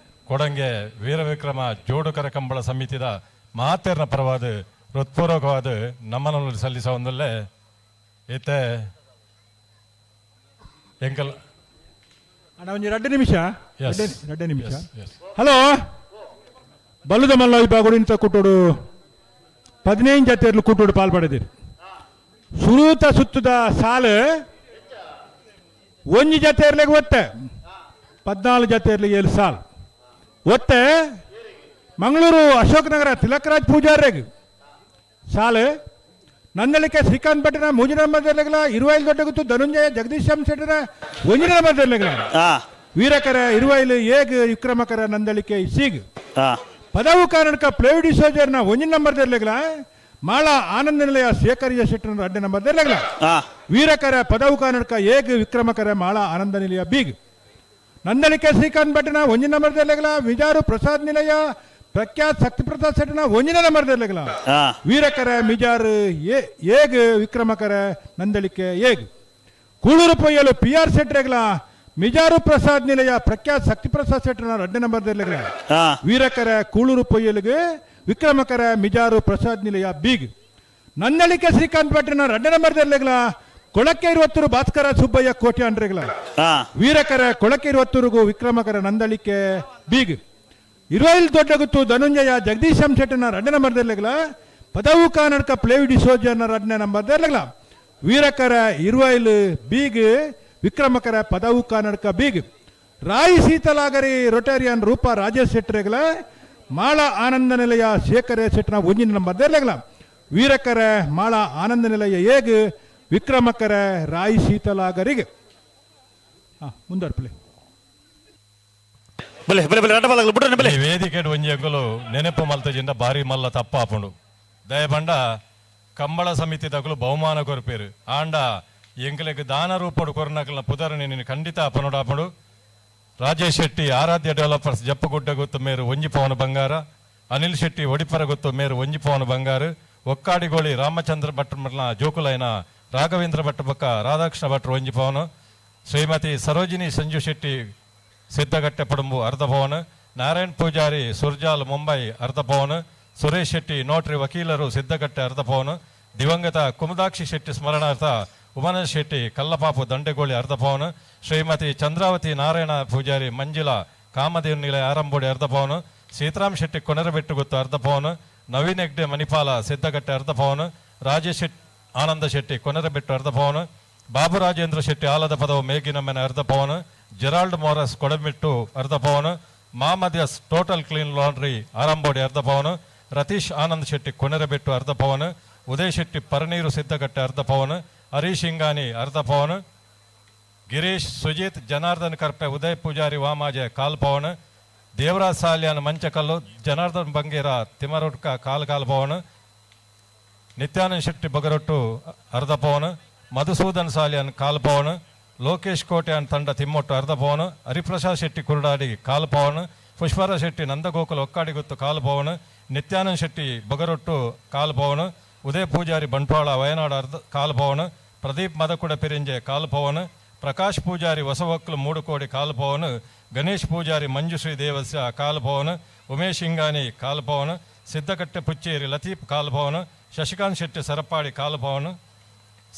ಕೊಡಂಗೆ ವೀರವಿಕ್ರಮ ಜೋಡುಕರ ಕಂಬಳ ಸಮಿತಿದ ಮಾತೆರ್ನ ಪರವಾದ ಹೃತ್ಪೂರ್ವಕವಾದ ನಮ್ಮನ್ನು ಸಲ್ಲಿಸ ಒಂದಲ್ಲೇ ಇತ್ತೆ ಎಂಕಲ್ ಅಣ್ಣ ಒಂಜಿ 2 ನಿಮಿಷ, 2 ನಿಮಿಷ. ಹಲೋ, ಬಲ್ಲುದ ಮಲ್ಲ ವಿಭಾಗಡು ಇಂತ ಕೂಟೋಡು 15 ಜತೆರ್ಲು ಕೂಟೋಡು ಪಾಲ್ ಪಡೆದಿರಿ. ಸುರೂತ ಸುತ್ತದ ಸಾಲು ಒಂಜಿ ಜತೆರ್ಲೆಗ್ ಒತ್ತೆ 14 ಜತೆರ್ಲಿ 7 ಸಾಲ್ ಒತ್ತೆ. ಮಂಗಳೂರು ಅಶೋಕ್ ನಗರ ತಿಲಕರಾಜ್ ಪೂಜಾರ್ರೆಗ್ ಸಾಲು. ನಂದಳಿಕೆ ಶ್ರೀಕಾಂತ್ ಭಟ್ಟನ ಮೂಜಿನ ನಂಬರ್ದೆರ್ಲೆಗ್ಲ ಇರುವೈಲ್ ದೊಡ್ಡ ಗುತ್ತು ಧನುಂಜಯ ಜಗದೀಶ್ ಶೆಟ್ಟರ ಒಂಜಿನ ನಂಬರ್ದೆರ್ಲೆಗ್ಲ ವೀರಕರ ಇರುವೈಲು ಏಗ್ ವಿಕ್ರಮಕರ ನಂದಳಿಕೆ ಸೀಗ್ ಪದವು ಕಾರಣಕ ಪ್ಲೇವಿಡಿ ಡಿಸೋಜರ್ನ ಒಂಜಿನ ನಂಬರ್ದೆರ್ಲೆಗ್ಲ ಮಾಳ ಆನಂದ ನಿಲಯ ಶೇಖರಿಯ ಶೆಟ್ಟರ 2 ನಂಬರ್ದೆರ್ಲೆಗ್ಲ ವೀರಕರ ಪದವು ಕಾರಣಕ ಏಗ್ ವಿಕ್ರಮಕರ ಮಾಳ ಆನಂದ ನಿಲಯ ಬೀಗ್. ನಂದಳಿಕೆ ಶ್ರೀಕಾಂತ್ ಭಟ್ಟನ ಒಂಜಿನ ನಂಬರ್ದೆರ್ಲೆಗ್ಲ ವಿಜಾರು ಪ್ರಸಾದ್ ನಿಲಯ ಪ್ರಖ್ಯಾತ್ ಶಕ್ತಿ ಪ್ರಸಾದ್ ಶೆಟ್ಟನ ಒಂಜಿನ ನಂಬರ್ದೆರ್ಲೆಗ್ಲ ವೀರಕರ ಮಿಜಾರು ಏಗ್ ವಿಕ್ರಮಕರ ನಂದಳಿಕೆ ಏಗ್. ಕೂಳೂರು ಪೊಯ್ಯಲು ಪಿ ಆರ್ ಶೆಟ್ರೆಗ್ಲ ಮಿಜಾರು ಪ್ರಸಾದ್ ನಿಲಯ ಪ್ರಖ್ಯಾತ್ ಶಕ್ತಿ ಪ್ರಸಾದ್ ಶೆಟ್ಟನ 2 ನಂಬರ್ದೆರ್ಲೆಗ್ಲ ವೀರಕರ ಕೂಳೂರು ಪೊಯ್ಯಲಿಗೆ ವಿಕ್ರಮಕರ ಮಿಜಾರು ಪ್ರಸಾದ್ ನಿಲಯ ಬೀಗ್. ನಂದಳಿಕೆ ಶ್ರೀಕಾಂತ್ ಭಟ್ಟನ 2 ನಂಬರ್ದೆರ್ಲೆಗ್ಲ ಕೊಳಕ್ಕೆ ಇರುವತ್ತೂರು ಭಾಸ್ಕರ ಸುಬ್ಬಯ್ಯ ಕೋಟೆ ಅಂಡ್ರೆಗ್ಲ ವೀರಕರ ಕೊಳಕ್ಕೆ ಇರುವತ್ತೂರಿಗೂ ವಿಕ್ರಮಕರ ನಂದಳಿಕೆ ಬೀಗ್. ಇರುವೈಲ್ ದೊಡ್ಡಗುತ್ತು ಧನುಂಜಯ ಜಗದೀಶ್ ಶೆಟ್ಟನ 2 ನಂಬರ್ದೆರ್ಲೆಗ್ಲ ಪದವು ಕಾನಡ್ಕ ಪ್ಲೇವಿ ಡಿಸೋಜನ 2 ನಂಬರ್ದೆರ್ಲೆಗ್ಲ ವೀರಕರ ಇರುವೈಲ್ ಬೀಗ್ ವಿಕ್ರಮಕರ ಪದವು ಕಾನಡ್ಕ ಬೀಗ್. ರಾಯಿ ಸೀತಲಾಗರಿ ರೊಟೇರಿಯನ್ ರೂಪಾ ರಾಜೇಶ್ ಶೆಟ್ಟರೆಗ್ಲ ಮಾಳ ಆನಂದ ನಿಲಯ ಶೇಖರ ಶೆಟ್ಟನ 1 ನಂಬರ್ದೆರ್ಲೆಗ್ಲ ವೀರಕರ ಮಾಳ ಆನಂದ ನಿಲಯ ಏಗ್ ವಿಕ್ರಮಕರ ರಾಯಿ ಶೀತಲಾಗರಿಗೆ. ಮುಂದುವರ್ಪಲೆ ಬಲೆ ಬಲೆ ಬಲೆ ರಡ್ಡ ಬಲಗಲು ಬುಡ್ರನೆ ಬಲೆ. ಈ ವೇದಿಕೆ ಒಂಜಿ ಅಂಕಲು ನೆನಪು ಮಲ್ತಜಿಂದ ಭಾರಿ ಮಲ್ಲ ತಪ್ಪಾಪುಂಡು. ದಯಬಂಡ ಕಂಬಳ ಸಮಿತಿ ತಗಲು ಬಹುಮಾನ ಕೊರ್ಪೇರು ಆಂಡ ಎಂಕಲೆಗ್ ದಾನ ರೂಪಡು ಕೊರ್ನಕಲ್ನ ಪುದರನೆ ನೀನು ಖಂಡಿತ ಅಪನುಡಾಪುಂಡು. ರಾಜೇಶ್ ಶೆಟ್ಟಿ ಆರಾಧ್ಯ ಡೆವಲಪರ್ಸ್ ಜಪ್ಪಗುಡ್ಡ ಗೊತ್ತು ಮೇರು 1 ಪವನ ಬಂಗಾರ. ಅನಿಲ್ ಶೆಟ್ಟಿ ಒಡಿಪರ ಗೊತ್ತು ಮೇರು 1 ಪವನ ಬಂಗಾರ. ಒಕ್ಕಾಡಿಗೋಳಿ ರಾಮಚಂದ್ರ ಭಟ್ ಮರ್ನ ಜೋಕುಲೈನ ರಾಘವೇಂದ್ರ ಭಟ್ ಬೊಕ್ಕ ರಾಧಾಕೃಷ್ಣ ಭಟ್ರು 1 ಪವನ. ಶ್ರೀಮತಿ ಸರೋಜಿನಿ ಸಂಜು ಶೆಟ್ಟಿ ಸಿದ್ದಗಟ್ಟೆ ಪಡಂಬು ಅರ್ಧ ಪವನ. ನಾರಾಯಣ್ ಪೂಜಾರಿ ಸುರ್ಜಾಲ್ ಮುಂಬೈ ಅರ್ಧ ಪವನ. ಸುರೇಶ್ ಶೆಟ್ಟಿ ನೋಟ್ರಿ ವಕೀಲರು ಸಿದ್ದಗಟ್ಟೆ ಅರ್ಧ ಪವನ. ದಿವಂಗತ ಕುಮದಾಕ್ಷಿ ಶೆಟ್ಟಿ ಸ್ಮರಣಾರ್ಥ ಉಮಾನಂದ ಶೆಟ್ಟಿ ಕಲ್ಲಪಾಪು ದಂಡೆಗೋಳಿ ಅರ್ಧ ಪವನ. ಶ್ರೀಮತಿ ಚಂದ್ರಾವತಿ ನಾರಾಯಣ ಪೂಜಾರಿ ಮಂಜುಳಾ ಕಾಮದೇವ್ ನಿಲಯ ಆರಂಬೋಡಿ ಅರ್ಧ ಪವನ. ಸೀತಾರಾಮ್ ಶೆಟ್ಟಿ ಕೊನರಬೆಟ್ಟು ಗೊತ್ತು ಅರ್ಧ ಪವನ. ನವೀನ್ ಹೆಗ್ಡೆ ಮಣಿಪಾಲ ಸಿದ್ದಗಟ್ಟೆ ಅರ್ಧ ಪವನ. ರಾಜೇಶ್ ಶೆಟ್ಟಿ ಆನಂದ ಶೆಟ್ಟಿ ಕೊನರಬೆಟ್ಟು ಅರ್ಧ ಪವನ. ಬಾಬು ರಾಜೇಂದ್ರ ಶೆಟ್ಟಿ ಆಲದ ಪದವು ಮೇಗಿನ ಮನೆ ಅರ್ಧ ಪವನ. ಜೆರಾಲ್ಡ್ ಮೋರಸ್ ಕೊಡಮಿಟ್ಟು ಅರ್ಧ ಪವನ. ಮಾಮದ್ಯಸ್ ಟೋಟಲ್ ಕ್ಲೀನ್ ಲಾಂಡ್ರಿ ಆರಂಬೋಡಿ ಅರ್ಧ ಪವನ. ರತೀಶ್ ಆನಂದ್ ಶೆಟ್ಟಿ ಕೊನೆರಬೆಟ್ಟು ಅರ್ಧ ಪವನ. ಉದಯ್ ಶೆಟ್ಟಿ ಪರನೀರು ಸಿದ್ದಗಟ್ಟೆ ಅರ್ಧ ಪವನ. ಹರೀಶ್ ಇಂಗಾನಿ ಅರ್ಧ ಪವನ. ಗಿರೀಶ್ ಸುಜಿತ್ ಜನಾರ್ದನ್ ಕರ್ಪೆ ಉದಯ್ ಪೂಜಾರಿ ವಾಮಾಜೆ ಕಾಲ್ ಪವನ. ದೇವರಾಜ್ ಸಾಲ್ಯಾನ್ ಮಂಚಕಲ್ಲು ಜನಾರ್ದನ್ ಬಂಗೇರ ತಿಮರೊಟ್ಕ ಕಾಲ್ ಕಾಲ್ ಪವನ. ನಿತ್ಯಾನಂದ ಶೆಟ್ಟಿ ಬಗರೊಟ್ಟು ಅರ್ಧ ಪವನ. ಮಧುಸೂದನ್ ಸಾಲ್ಯಾನ್ ಕಾಲ್ ಪವನ. ಲೋಕೇಶ್ ಕೋಟ್ಯಾನ್ ತಂಡ ತಿಮ್ಮೊಟ್ಟು ಅರ್ಧ ಪವನ. ಹರಿಪ್ರಸಾದ್ ಶೆಟ್ಟಿ ಕುರುಡಾಡಿ ಕಾಲ್ ಪವನ. ಪುಷ್ಪರಾಜ್ ಶೆಟ್ಟಿ ನಂದಗೋಕುಲ ಒಕ್ಕಾಡಿಗುತ್ತು ಕಾಲ್ ಪವನ. ನಿತ್ಯಾನಂದ ಶೆಟ್ಟಿ ಬಗರೊಟ್ಟು ಕಾಲ್ ಪವನ. ಉದಯ ಪೂಜಾರಿ ಬಂಟ್ವಾಳ ವಯನಾಡು ಅರ್ಧ ಕಾಲ್ ಪವನ. ಪ್ರದೀಪ್ ಮದಕುಡ ಪಿರಿಂಜೆ ಕಾಲ್ ಪವನ. ಪ್ರಕಾಶ್ ಪೂಜಾರಿ ಹೊಸವಕ್ಲು 3 ಕೋಡಿ ಕಾಲ್ ಪವನ. ಗಣೇಶ್ ಪೂಜಾರಿ ಮಂಜುಶ್ರೀ ದೇವಸ್ಯ ಕಾಲ್ ಪವನ. ಉಮೇಶ್ ಇಂಗಾನಿ ಕಾಲ್ ಪವನ. ಸಿದ್ದಕಟ್ಟೆ ಪುಚ್ಚೇರಿ ಲತೀಫ್ ಕಾಲ್ ಪವನ. ಶಶಿಕಾಂತ್ ಶೆಟ್ಟಿ ಸರಪಾಡಿ ಕಾಲ್ ಪವನ.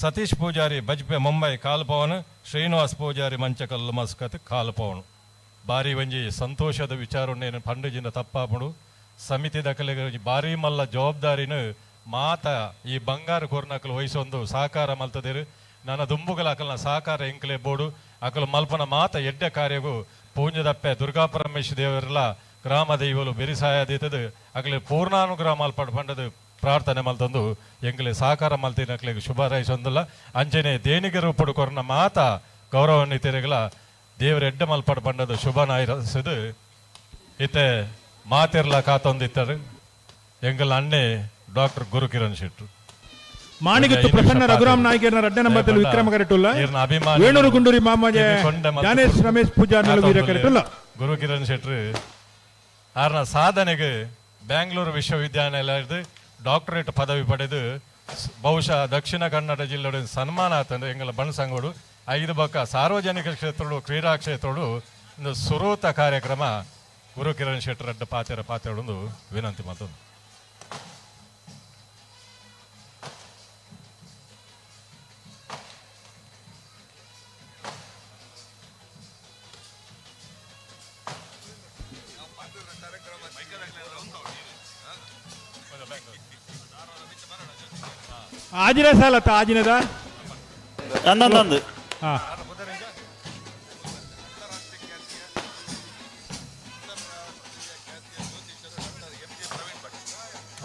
ಸತೀಶ್ ಪೂಜಾರಿ ಬಜ್ಪೆ ಮುಂಬೈ ಕಾಲ್ ಪವನ. ಶ್ರೀನಿವಾಸ್ ಪೂಜಾರಿ ಮಂಚಕಲ್ಲು ಮಸ್ಕತ್ ಕಾಲ್ ಪವನು. ಬಾರಿ ಒಂಜಿ ಸಂತೋಷದ ವಿಚಾರ ಪಂಡುಜಿನ ತಪ್ಪಾಪುಂಡು. ಸಮಿತಿ ದಕಲೆಗೆ ಭಾರಿ ಮಲ್ಲ ಜವಾಬ್ದಾರಿನ ಮಾತ ಈ ಬಂಗಾರ ಕೊರ್ನಕಲು ವಹಿಸೊಂದು ಸಹಕಾರ ಮಲ್ತದಿರು. ನನ್ನ ದುಂಬುಗಳ ಅಕಲ್ನ ಸಹಕಾರ ಎಂಕಲೆ ಬೋಡು ಅಕಲು ಮಲ್ಪನ ಮಾತ ಎಡ್ಡೆ ಕಾರ್ಯಗೂ ಪೂಂಜದಪ್ಪೆ ದುರ್ಗಾ ಪರಮೇಶ್ವರ ದೇವರೆಲ್ಲ ಗ್ರಾಮ ದೈವಲು ಬೆರಿಸಾಯ ದೀತದು ಅಕಲೆ ಪೂರ್ಣಾನುಗ್ರಹ ಮಲ್ಪಡ್ ಪಂಡದು ಪ್ರಾರ್ಥನೆ ಮಲ್ತೊಂದು ಎಂಕಲೆ ಸಹಕಾರ ಮಲ್ತಿನಕ್ಲೆಗ್ ಶುಭ ಹಾರೈಸೊಂದುಲ್ಲ. ಅಂಚನೆ ದೇಣಿಗೆ ರೂಪಡು ಕೊರ್ನ ಮಾತ ಗೌರವಾನ್ವಿತರೆಗಳ ದೇವರ ಎಡ್ಡೆ ಮಲ್ಪಡ್ ಪಂಡದು ಶುಭ ನಾಯಿಸದು. ಇತ್ತೆ ಮಾತೆರ್ಲ ಕಾತೊಂದಿತ್ತಾರೆ ಎಂಕಲ್ ಅಣ್ಣೆ ಡಾಕ್ಟರ್ ಗುರುಕಿರಣ್ ಶೆಟ್ರು. ಮಾಣಿಗುತ್ತು ಪ್ರಸನ್ನ ರಘುರಾಮ್ ನಾಯ್ಕರ್ನ ರಡ್ಡ ನಂಬರ್ ವಿಕ್ರಮ ಕರೆಟುಲ್ಲ. ವೇಣೂರು ಗುಂಡೂರಿ ಮಾಮಾಜೆ ಜ್ಞಾನೇಶ್ ರಮೇಶ್ ಪೂಜಾರ್ ವೀರ ಕರೆಟುಲ್ಲ. ಗುರುಕಿರಣ್ ಶೆಟ್ರು ಆರ್ನ ಸಾಧನೆಗೆ ಬ್ಯಾಂಗ್ಳೂರು ವಿಶ್ವವಿದ್ಯಾನಿಲಯದ ಡಾಕ್ಟರೇಟ್ ಪದವಿ ಪಡೆದು ಬಹುಶಃ ದಕ್ಷಿಣ ಕನ್ನಡ ಜಿಲ್ಲೆ ಸನ್ಮಾನ ಆತಂದ್ರೆ ಎಂಗಲ ಬಣ್ಸಂಗೋಡು ಐದು ಬಕ್ಕ ಸಾರ್ವಜನಿಕ ಕ್ಷೇತ್ರಡು ಕ್ರೀಡಾ ಕ್ಷೇತ್ರಡು ಒಂದು ಸುರೂತ ಕಾರ್ಯಕ್ರಮ ಗುರುಕಿರಣ್ ಶೆಟ್ಟರ್ ಅಡ್ಡ ಪಾತೆರ ಪಾತೆರೊಂದು ವಿನಂತಿ ಮತ್ತೊಂದು. ಆಜಿನ ಸಾಲತ್ತ ಆಜಿನದ ಅಂದಂದು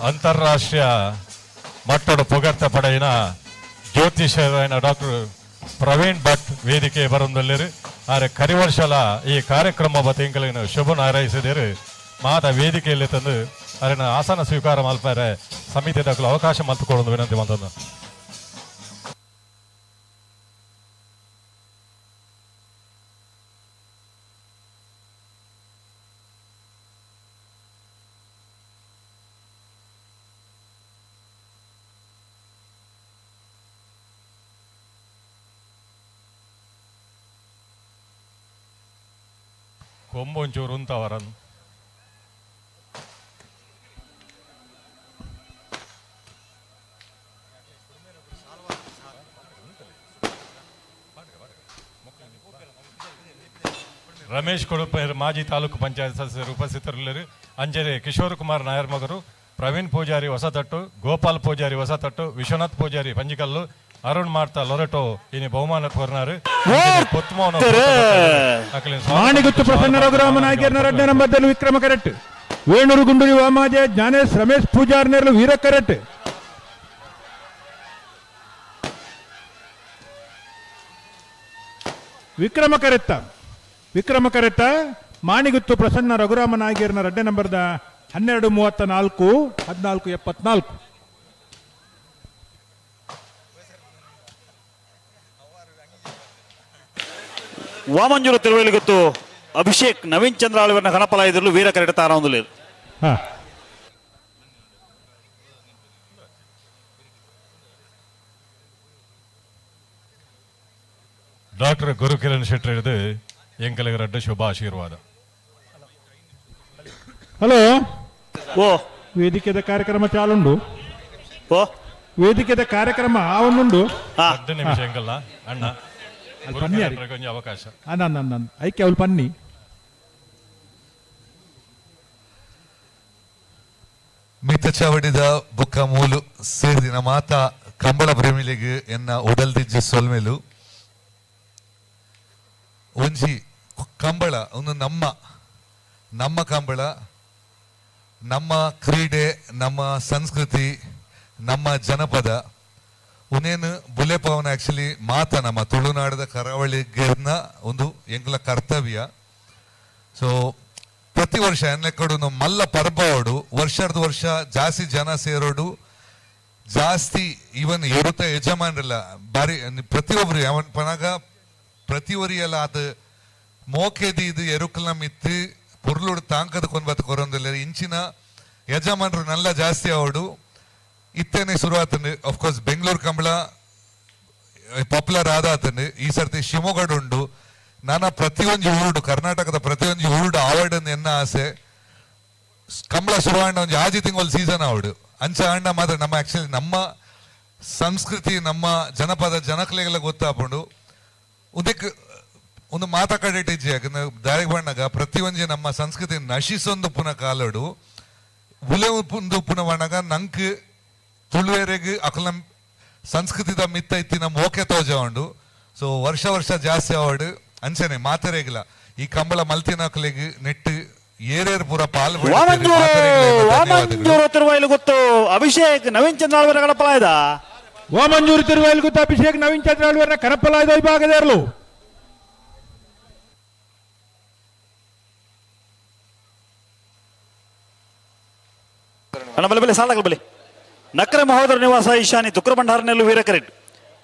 ಅಂತಾರಾಷ್ಟ್ರೀಯ ಮಟ್ಟದ ಪುಗರ್ತ ಪಡೆಯಿನ ಜ್ಯೋತಿಷ್ಯರಾಯನ ಡಾಕ್ಟರ್ ಪ್ರವೀಣ್ ಭಟ್ ವೇದಿಕೆ ಬರೊಂದಲ್ಲಿರು. ಆದರೆ ಕರಿವರ್ಷಲ ಈ ಕಾರ್ಯಕ್ರಮ ಬತ್ತಿಂಕಲಿನ ಶುಭ ಹಾರೈಸಿದರು. ಮಾತ ವೇದಿಕೆಯಲ್ಲಿ ತಂದು ಅರಿನ ಆಸನ ಸ್ವೀಕಾರ ಮಲ್ಪಾರೆ ಸಮಿತಿ ದಾಖಲು ಅವಕಾಶ ಮಲ್ತುಕೊಳ್ಳೋದು ವಿನಂತಿ ಮಂತಂದು. ಕೊಂಬೊಂಚೂರು ಉಂತವರನ್ನು ರಮೇಶ್ ಕೊಡುಪ ಮಾಜಿ ತಾಲೂಕು ಪಂಚಾಯತ್ ಸದಸ್ಯರು ಉಪಸ್ಥಿತರಿಲ್ಲರು. ಅಂಜನೆ ಕಿಶೋರ್ ಕುಮಾರ್ ನಾಯರ್ ಮಗರು, ಪ್ರವೀಣ್ ಪೂಜಾರಿ ಹೊಸತಟ್ಟು, ಗೋಪಾಲ್ ಪೂಜಾರಿ ಹೊಸತಟ್ಟು, ವಿಶ್ವನಾಥ್ ಪೂಜಾರಿ ಪಂಜಿಕಲ್ಲು, ಅರುಣ್ ಮಾರ್ತಾ ಲೊರೆಟೋ ಇನಿ ಬಹುಮಾನ ಕೋರ್ನಾರು. ಮಾಣಿಗುತ್ತು ಪ್ರಸನ್ನ ರಘುರಾಮ ನಾಯ್ಕರ್ನ ರಡ್ಡ ನಂಬರ್ದಲ್ಲಿ ವಿಕ್ರಮ ಕರೆಕ್ಟ್. ವೇಣೂರು ಗುಂಡೂರಿ ವಾಮಾಜೆ ಜ್ಞಾನೇಶ್ ರಮೇಶ್ ಪೂಜಾರ್ ನೇರ್ಲು ವೀರ ಕರೆಕ್ಟ್. ವಿಕ್ರಮ ಕರೆತ್ತ ವಿಕ್ರಮ ಕರೆತ್ತ ಮಾಣಿಗುತ್ತು ಪ್ರಸನ್ನ ರಘುರಾಮ ನಾಯ್ಕರ್ನ ರಡ್ಡೆ ನಂಬರ್ದ 12:34 14:74. ವಾಮಂಜೂರು ತಿರುವಳಿಗುತ್ತು ಅಭಿಷೇಕ್ ನವೀನ್ ಚಂದ್ರ ಆಳ್ವರ್ನ ಕಣಪಲ ಇದ್ರಲ್ಲೂ ವೀರ ಕರೆಟ ತಾರ. ಡಾಕ್ಟರ್ ಗುರುಕಿರಣ್ ಶೆಟ್ಟರ್ ಹಿಡಿದು ಎಂಕಲಿಗೆ ರಡ್ಡ ಶುಭ ಆಶೀರ್ವಾದ. ಹಲೋ ಓ ವೇದಿಕೆದ ಕಾರ್ಯಕ್ರಮ ಚಾಲುಂಡು. ಓ ವೇದಿಕೆದ ಕಾರ್ಯಕ್ರಮ ಆವನ್ನುಂಡು. 2 ನಿಮಿಷ ಎಂಕಲ್ಲ ಅಣ್ಣ ಕೊಂಚ ಅವಕಾಶ. ನನ್ನ ಐಕೆ ಅವಳು ಪನ್ನಿ. ಮಿತಚಾವಡಿದ ಬುಕ್ಕ ಮೂಲು ಸೇರಿದಿನ ಮಾತಾ ಕಂಬಳ ಪ್ರೇಮಿಲಿಗೆ ಎನ್ನ ಉಡಲ್ದಿಜ್ಜಿ ಸೊಲ್ಮೆಲು. ಒಂಜಿ ಕಂಬಳ ಒಂದು ನಮ್ಮ ನಮ್ಮ ಕಂಬಳ, ನಮ್ಮ ಕ್ರೀಡೆ, ನಮ್ಮ ಸಂಸ್ಕೃತಿ, ನಮ್ಮ ಜನಪದ ಉನೇನು ಬುಲೆಪವನ ಆಕ್ಚುಲಿ ಮಾತ ನಮ್ಮ ತುಳುನಾಡದ ಕರಾವಳಿಗೆರ್ನ ಒಂದು ಎಂಕಲ ಕರ್ತವ್ಯ. ಸೊ ಪ್ರತಿ ವರ್ಷ ಎನ್ಲೆಕ್ಕಡು ಮಲ್ಲ ಪರ್ಬವಡು ವರ್ಷದ ವರ್ಷ ಜಾಸ್ತಿ ಜನ ಸೇರೋಡು, ಜಾಸ್ತಿ ಈವನ್ ಎರುತ ಯಜಮಾನ್ರಲ್ಲ ಬಾರಿ ಪ್ರತಿಯೊಬ್ರು ಯಾವನ್ ಪನಾಗ ಪ್ರತಿಯೊರಿಯಲ್ಲ ಅದು ಮೋಕೆದಿ ಇದು ಎರುಕಲ್ನ ಮಿತ್ತು ಪೊರ್ಲುಡು ತಾಂಕದ ಕೊನ್ಬತ್ ಕೊರೊಂದಿಲ್ಲ ಇಂಚಿನ ಯಜಮಾನರು ನಲ್ಲ ಜಾಸ್ತಿ ಅವಡು. ಇತ್ತೇನೆ ಶುರುವಾತಂಡು ಅಫ್ಕೋರ್ಸ್ ಬೆಂಗಳೂರು ಕಂಬಳ ಪಾಪ್ಯುಲರ್ ಆದಾತಂಡು. ಈ ಸರ್ತಿ ಶಿವಮೊಗ್ಗಡು ಉಂಡು. ನಾನ ಪ್ರತಿಯೊಂದು ಊರುಡು ಕರ್ನಾಟಕದ ಪ್ರತಿಯೊಂದು ಊರುಡು ಆವಡನ್ ಎನ್ನ ಆಸೆ. ಕಂಬಳ ಶುರುವಾಂಡ ಒಂಜಿ ಆಜಿ ತಿಂಗಳು ಸೀಸನ್ ಆವಡು ಅಂಚ ಅಣ್ಣ ಮಾತ್ರ ನಮ್ಮ ಆಕ್ಚುಲಿ ನಮ್ಮ ಸಂಸ್ಕೃತಿ ನಮ್ಮ ಜನಪದ ಜನಕ್ಲೆಗೆಲ್ಲ ಗೊತ್ತಾಪುಂಡು. ಉದಕ್ಕೆ ಒಂದು ಮಾತಾ ಕಡೆ ಇಜ್ಜಿ ಯಾಕಂದ್ರೆ ದಾರಿಗೆ ಬಣ್ಣಗ ಪ್ರತಿಯೊಂಜಿ ನಮ್ಮ ಸಂಸ್ಕೃತಿ ನಶಿಸೊಂದು ಪುನಃ ಕಾಲಡು ಬುಲೆ ಪುಂದು ಪುನಃ ಬಣ್ಣಗ ನಂಕ್ ತುಳುವೆರೆಗ್ ಅಕಲ ಸಂಸ್ಕೃತಿದ ಮಿತ್ತ ಇತ್ತಿ ನಮ್ಮ ಓಕೆ ತೋಜ ಉಂಡು. ಸೊ ವರ್ಷ ವರ್ಷ ಜಾಸ್ತಿ ಆವಡು ಅಂಚನೆ ಮಾತೆರೆಗಿಲ್ಲ ಈ ಕಂಬಳ ಮಲ್ತಿನಕ್ಲೆಗ್ ನೆಟ್ಟು ಏರೇರ್ ಪೂರ ಪಾಲ್ ವಾಮಂಜೂರು ತಿರುವಾಯಿಲು ಗೊತ್ತು ಅಭಿಷೇಕ್ ನವೀನ್ ಚಂದ್ರ ಆಳ್ವರ ಕಡಪಲಾಯ್ದ. ವಾಮಂಜೂರು ತಿರುವಾಯಿಲು ಗೊತ್ತು ಅಭಿಷೇಕ್ ನವೀನ್ ಚಂದ್ರ ಆಳ್ವರ ಕಡಪಲಾಯ್ದ ವಿಭಾಗದ ಇರಲು. ಅಣ್ಣ ಬಲೆ ಬಲೆ ಸಾಲಗಳು ಬಲೆ. ನಕ್ರೆ ಮಹೋದರ ನಿವಾಸ ಈಶಾನಿ ತುಕ್ರ ಭಂಡಾರನೆಲ್ಲು ವೀರ ಕರೆಟ್.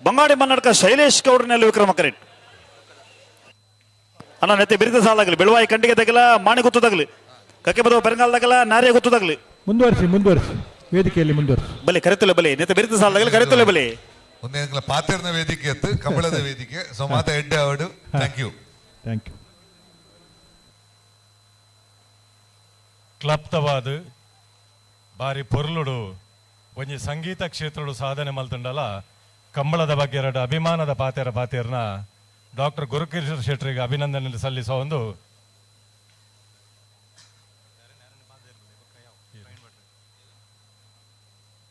ಬಂಗಾಡಿ ಮನ್ನಡ್ಕ ಶೈಲೇಶ್ ಗೌಡ್ರನೆಲ್ಲು ವಿಕ್ರಮ ಕರೆಟ್. ಅಣ್ಣ ನೆತ್ತೆ ಬಿರಿದ ಸಾಲಾಗಲಿ ಬೆಳುವಾಯಿ ಕಂಡಿಗೆ ತಗಲ ಮಾಣಿ ಗೊತ್ತು ತಗಲಿ ಕಕ್ಕೆ ಬದವ ಪೆರಂಗಾಲ ತಗಲ ನಾರಿಯ ಗೊತ್ತು ತಗಲಿ. ಮುಂದುವರಿಸಿ ಮುಂದುವರಿಸಿ ವೇದಿಕೆಯಲ್ಲಿ ಮುಂದುವರಿಸಿ. ಬಲೆ ಕರೆತಲೆ ಬಲೆ ನೆತ್ತೆ ಬಿರಿದ ಸಾಲಾಗಲಿ ಕರೆತಲೆ ಬಲೆ. ಒಂದೇ ಪಾತೆರ್ನ ವೇದಿಕೆ ಅತ್ತು ಕಮಲದ ವೇದಿಕೆ ಸೊ ಮಾತ ಎಡ್ಡೆ award. Thank you. Thank you. ಕ್ಲಪ್ತವಾದ ಬಾರಿ ಪೊರ್ಲುಡು ಒಂಜಿ ಸಂಗೀತ ಕ್ಷೇತ್ರಡು ಸಾಧನೆ ಮಲ್ತುಂಡಲ ಕಂಬಳದ ಬಗ್ಗೆ ಎರಡು ಅಭಿಮಾನದ ಪಾತೆರ ಪಾತೆರ್ನ ಡಾಕ್ಟರ್ ಗುರುಕಿಶೋರ್ ಶೆಟ್ಟರಿಗೆ ಅಭಿನಂದನೆ ಸಲ್ಲಿಸುವ ಒಂದು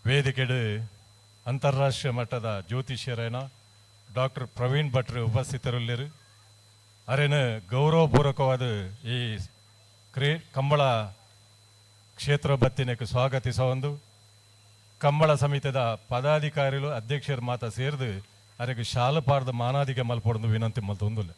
ವೇದಿಕೆಡು ಅಂತಾರಾಷ್ಟ್ರೀಯ ಮಟ್ಟದ ಜ್ಯೋತಿಷ್ಯರೇನ ಡಾಕ್ಟರ್ ಪ್ರವೀಣ್ ಭಟ್ರು ಉಪಸ್ಥಿತರುಳ್ಳಿರು. ಅರೇನು ಗೌರವಪೂರ್ವಕವಾದ ಈ ಕಂಬಳ ಕ್ಷೇತ್ರ ಬತ್ತಿನಕ್ಕೆ ಸ್ವಾಗತಿಸುವ ಒಂದು ಕಂಬಳ ಸಮಿತಿದ ಪದಾಧಿಕಾರಿಗಳು ಅಧ್ಯಕ್ಷರ ಮಾತ ಸೇರಿದು ಅರೆಗೆ ಶಾಲಪಾರ್ದ ಮಾನಾದಿಗೆ ಮಲ್ಪೊಡದು ವಿನಂತಿ ಮಲ್ತೊಂದುಲ್ಲ.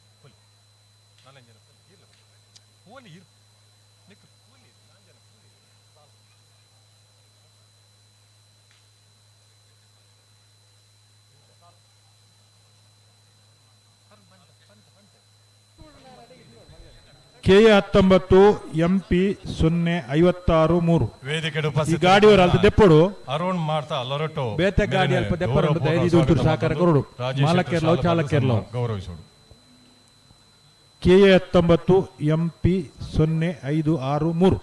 K 19 MP 0 56 3. ವೇದಿಕೆ ಈ ಗಾಡಿಯವರು ಅಲ್ಪ ದೆಪ್ಪಡು ಅರುಣ್ ಮಾಡ್ತಾ ಲೊರಟೋ ಬೇತೆ ಗಾಡಿ ಅಲ್ಪ ದೆಪ್ಪರು ದಯದೀದು ಒಂಚೂರು ಸಹಕಾರ ಕೊರಡು. ಮಾಲಕೇರ್ಲವು ಚಾಲಕೇರ್ಲವು ಗೌರವಿಸೋಡು. ಕೆ 19 MP 0 5 6 3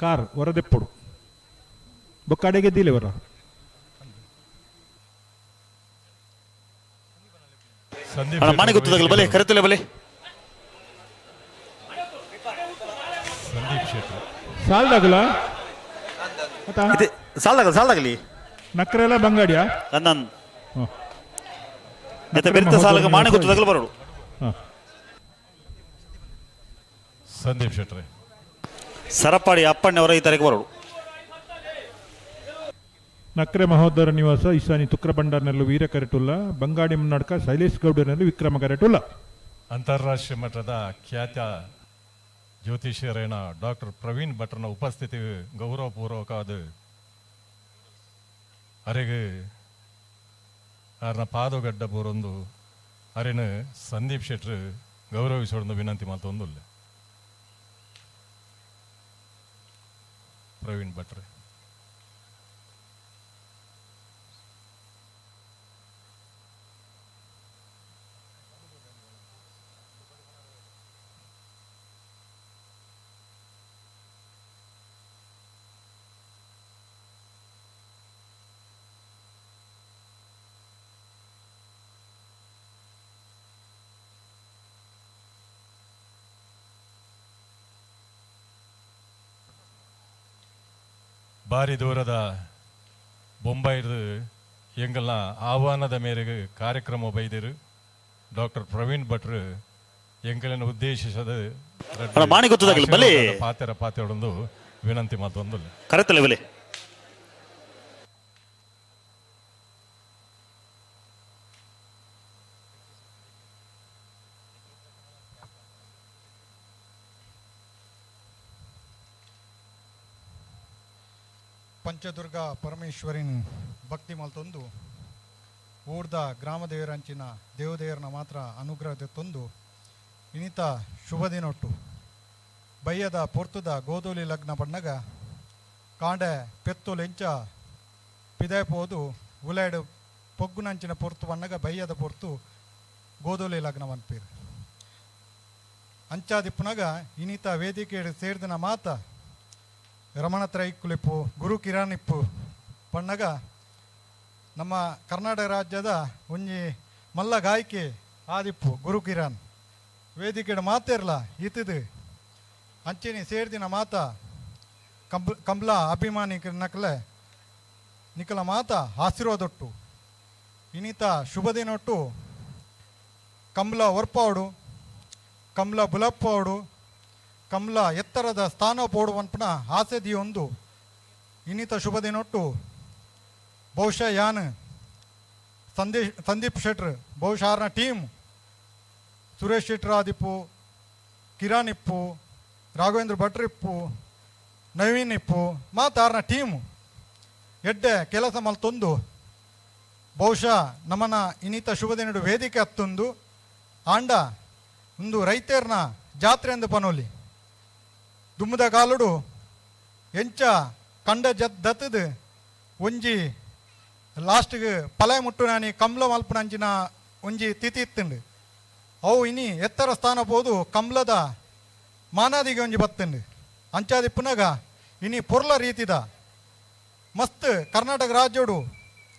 car ಹೊರದೆಪ್ಪಡು ಬೊಕ್ಕಾಡೆಗೆ ದಿಲೆ ವರ. ಸಂದೀಪ್ ಮಾಣಿ ಗೊತ್ತದಾಗಲಿ ಬಲೆ ಕರೆತಲೆ ಬಲೆ. ಸಂದೀಪ್ ಶೆಟ್ಟಿ ಸಾಲ್ದಾಗಲ ಸಾಲ್ದಾಗಲಿ ಸಾಲ್ದಾಗಲಿ ನಕ್ರೆಲ್ಲ ಬಂಗಾಡಿಯಾ ನನ್ನನ್ ನೆತ್ತ ಬೆರಿತ ಸಾಲಗ ಮಾಣಿ ಗೊತ್ತದಾಗಲಿ ಬರೋಡು. ಸಂದೀಪ್ ಶೆಟ್ಟಿ ಸರಪಾಡಿ ಅಪ್ಪಣ್ಣವರ ಈ ತಾರೀಕು ಬರೋಡು. ನಕ್ರೆ ಮಹೋದರ ನಿವಾಸ ಈಶಾನಿ ತುಕ್ರ ಭಂಡಾರ್ನಲ್ಲೂ ವೀರ ಕರೆಟುಲ್ಲ ಬಂಗಾಡಿ ಮುನ್ನಡ್ಕ ಶೈಲೇಶ್ ಗೌಡನಲ್ಲಿ ವಿಕ್ರಮ ಕರೆಟುಲ್ಲ. ಅಂತಾರಾಷ್ಟ್ರೀಯ ಮಟ್ಟದ ಖ್ಯಾತ ಜ್ಯೋತಿಷ್ಯರೇನ ಡಾಕ್ಟರ್ ಪ್ರವೀಣ್ ಭಟ್ರನ ಉಪಸ್ಥಿತಿ ಗೌರವಪೂರ್ವಕವಾದ ಅರೆಗೆ ಆರ್ನ ಪಾದಗಡ್ಡ ಪೂರೊಂದು ಅರೆನ ಸಂದೀಪ್ ಶೆಟ್ರು ಗೌರವಿಸೋಡೊಂದು ವಿನಂತಿ ಮಲ್ತೊಂದುಲ್ಲೆ ಪ್ರವೀಣ್ ಭಟ್ರೆ. ಬಾರಿ ದೂರದ ಬೊಂಬೈದು ಎಂಗಲ್ನ ಆಹ್ವಾನದ ಮೇರೆಗೆ ಕಾರ್ಯಕ್ರಮ ಬೈದಿರು ಡಾಕ್ಟರ್ ಪ್ರವೀಣ್ ಭಟ್ರು ಎಂಕಲನ್ನು ಉದ್ದೇಶಿಸದ ಪಾತೆರ ಪಾತೆರೊಂದು ವಿನಂತಿ ಮಾತೊಂದು ಕರೆತಲೆ ಬಲೆ. ಪಂಚದುರ್ಗ ಪರಮೇಶ್ವರಿನ ಭಕ್ತಿ ಮಲ್ತೊಂದು ಊರ್ದ ಗ್ರಾಮದೇವರಂಚಿನ ದೇವದೇವರನ ಮಾತ್ರ ಅನುಗ್ರಹ ತಂದು ಇನಿತ ಶುಭ ದಿನೊಟ್ಟು ಬಯ್ಯದ ಪೊರ್ತುದ ಗೋಧೂಲಿ ಲಗ್ನ ಪಣ್ಣಗ ಕಾಂಡೆ ಪೆತ್ತು ಲೆಂಚ ಪಿದಾಯ್ಪೋದು ಉಲಾಯ್ಡು ಪೊಗ್ಗುನಂಚಿನ ಪೊರ್ತು ಬಣ್ಣಗ ಬಯ್ಯದ ಪೊರ್ತು ಗೋಧೂಲಿ ಲಗ್ನ ಮನ್ಪೀರ್ ಅಂಚಾದಿಪ್ಪುನಗ ಇನಿತ ವೇದಿಕೆ ಸೇರ್ದಿನ ಮಾತ ರಮಣ ತ್ರೈಕುಲಿಪ್ಪು ಗುರು ಕಿರಾಣಿಪ್ಪು ಪಣ್ಣಗ ನಮ್ಮ ಕರ್ನಾಟಕ ರಾಜ್ಯದ ಒಂಜಿ ಮಲ್ಲ ಗಾಯಕಿ ಆದಿಪ್ಪು ಗುರು ಕಿರಾನ್ ವೇದಿಕೆಡ್ ಮಾತೆರ್ಲ ಇತ್ತಿದು ಅಂಚಿನಿ ಸೇರ್ದಿನ ಮಾತ ಕಂಬ್ಲ ಅಭಿಮಾನಿ ನಕಲೆ ನಿಕಲ ಮಾತ ಆಶೀರ್ವಾದೊಟ್ಟು ಇನಿತ ಶುಭ ದಿನೊಟ್ಟು ಕಂಬ್ಲ ಒರ್ಪಾವಡು ಕಂಬ್ಲ ಬುಲಪ್ಪಾವಡು ಕಮ್ಲ ಎತ್ತರದ ಸ್ಥಾನ ಪೋಡುವನ್ಪುನ ಆಸೆ ದಿಯೊಂದು ಇನ್ನಿತ ಶುಭ ದಿನೊಟ್ಟು ಬಹುಶಃ ಯಾನ್ ಸಂದೀಪ್ ಶೆಟ್ರ್ ಬಹುಶಃ ಆರ್ನ ಟೀಮ್ ಸುರೇಶ್ ಶೆಟ್ರ್ ಆದಿಪ್ಪು, ಕಿರಣ್ ಇಪ್ಪು, ರಾಘವೇಂದ್ರ ಭಟ್ರ್ ಇಪ್ಪು, ನವೀನ್ ಇಪ್ಪು, ಮಾತು ಆರ್ನ ಟೀಮು ಎಡ್ಡೆ ಕೆಲಸ ಮಲ್ತೊಂದು ಬಹುಶಃ ನಮ್ಮನ ಇನ್ನಿತ ಶುಭ ದಿನಡು ವೇದಿಕೆ ಹತ್ತೊಂದು ಆಂಡ ಒಂದು ರೈತರ್ನ ಜಾತ್ರೆ ಎಂದು ಪನೋಲಿ ದುಮ್ಮದ ಕಾಲುಡು ಎಂಚ ಕಂಡ ದತ್ತದು ಒಂಜಿ ಲಾಸ್ಟ್ಗೆ ಪಲಾಯ ಮುಟ್ಟು ನಾನಿ ಕಮ್ಲ ಮಲ್ಪುನಂಚಿನ ಒಂಜಿ ತಿಥಿ ಇತ್ತುಂಡು. ಅವು ಇನಿ ಎತ್ತರ ಸ್ಥಾನ ಪೋದು ಕಮ್ಲದ ಮಾನಾದಿಗೆ ಒಂಜಿ ಬತ್ತುಂಡು. ಅಂಚಾದಿ ಪುನಗ ಇನಿ ಪೊರ್ಲ ರೀತಿದ ಮಸ್ತ್ ಕರ್ನಾಟಕ ರಾಜ್ಯೋಡು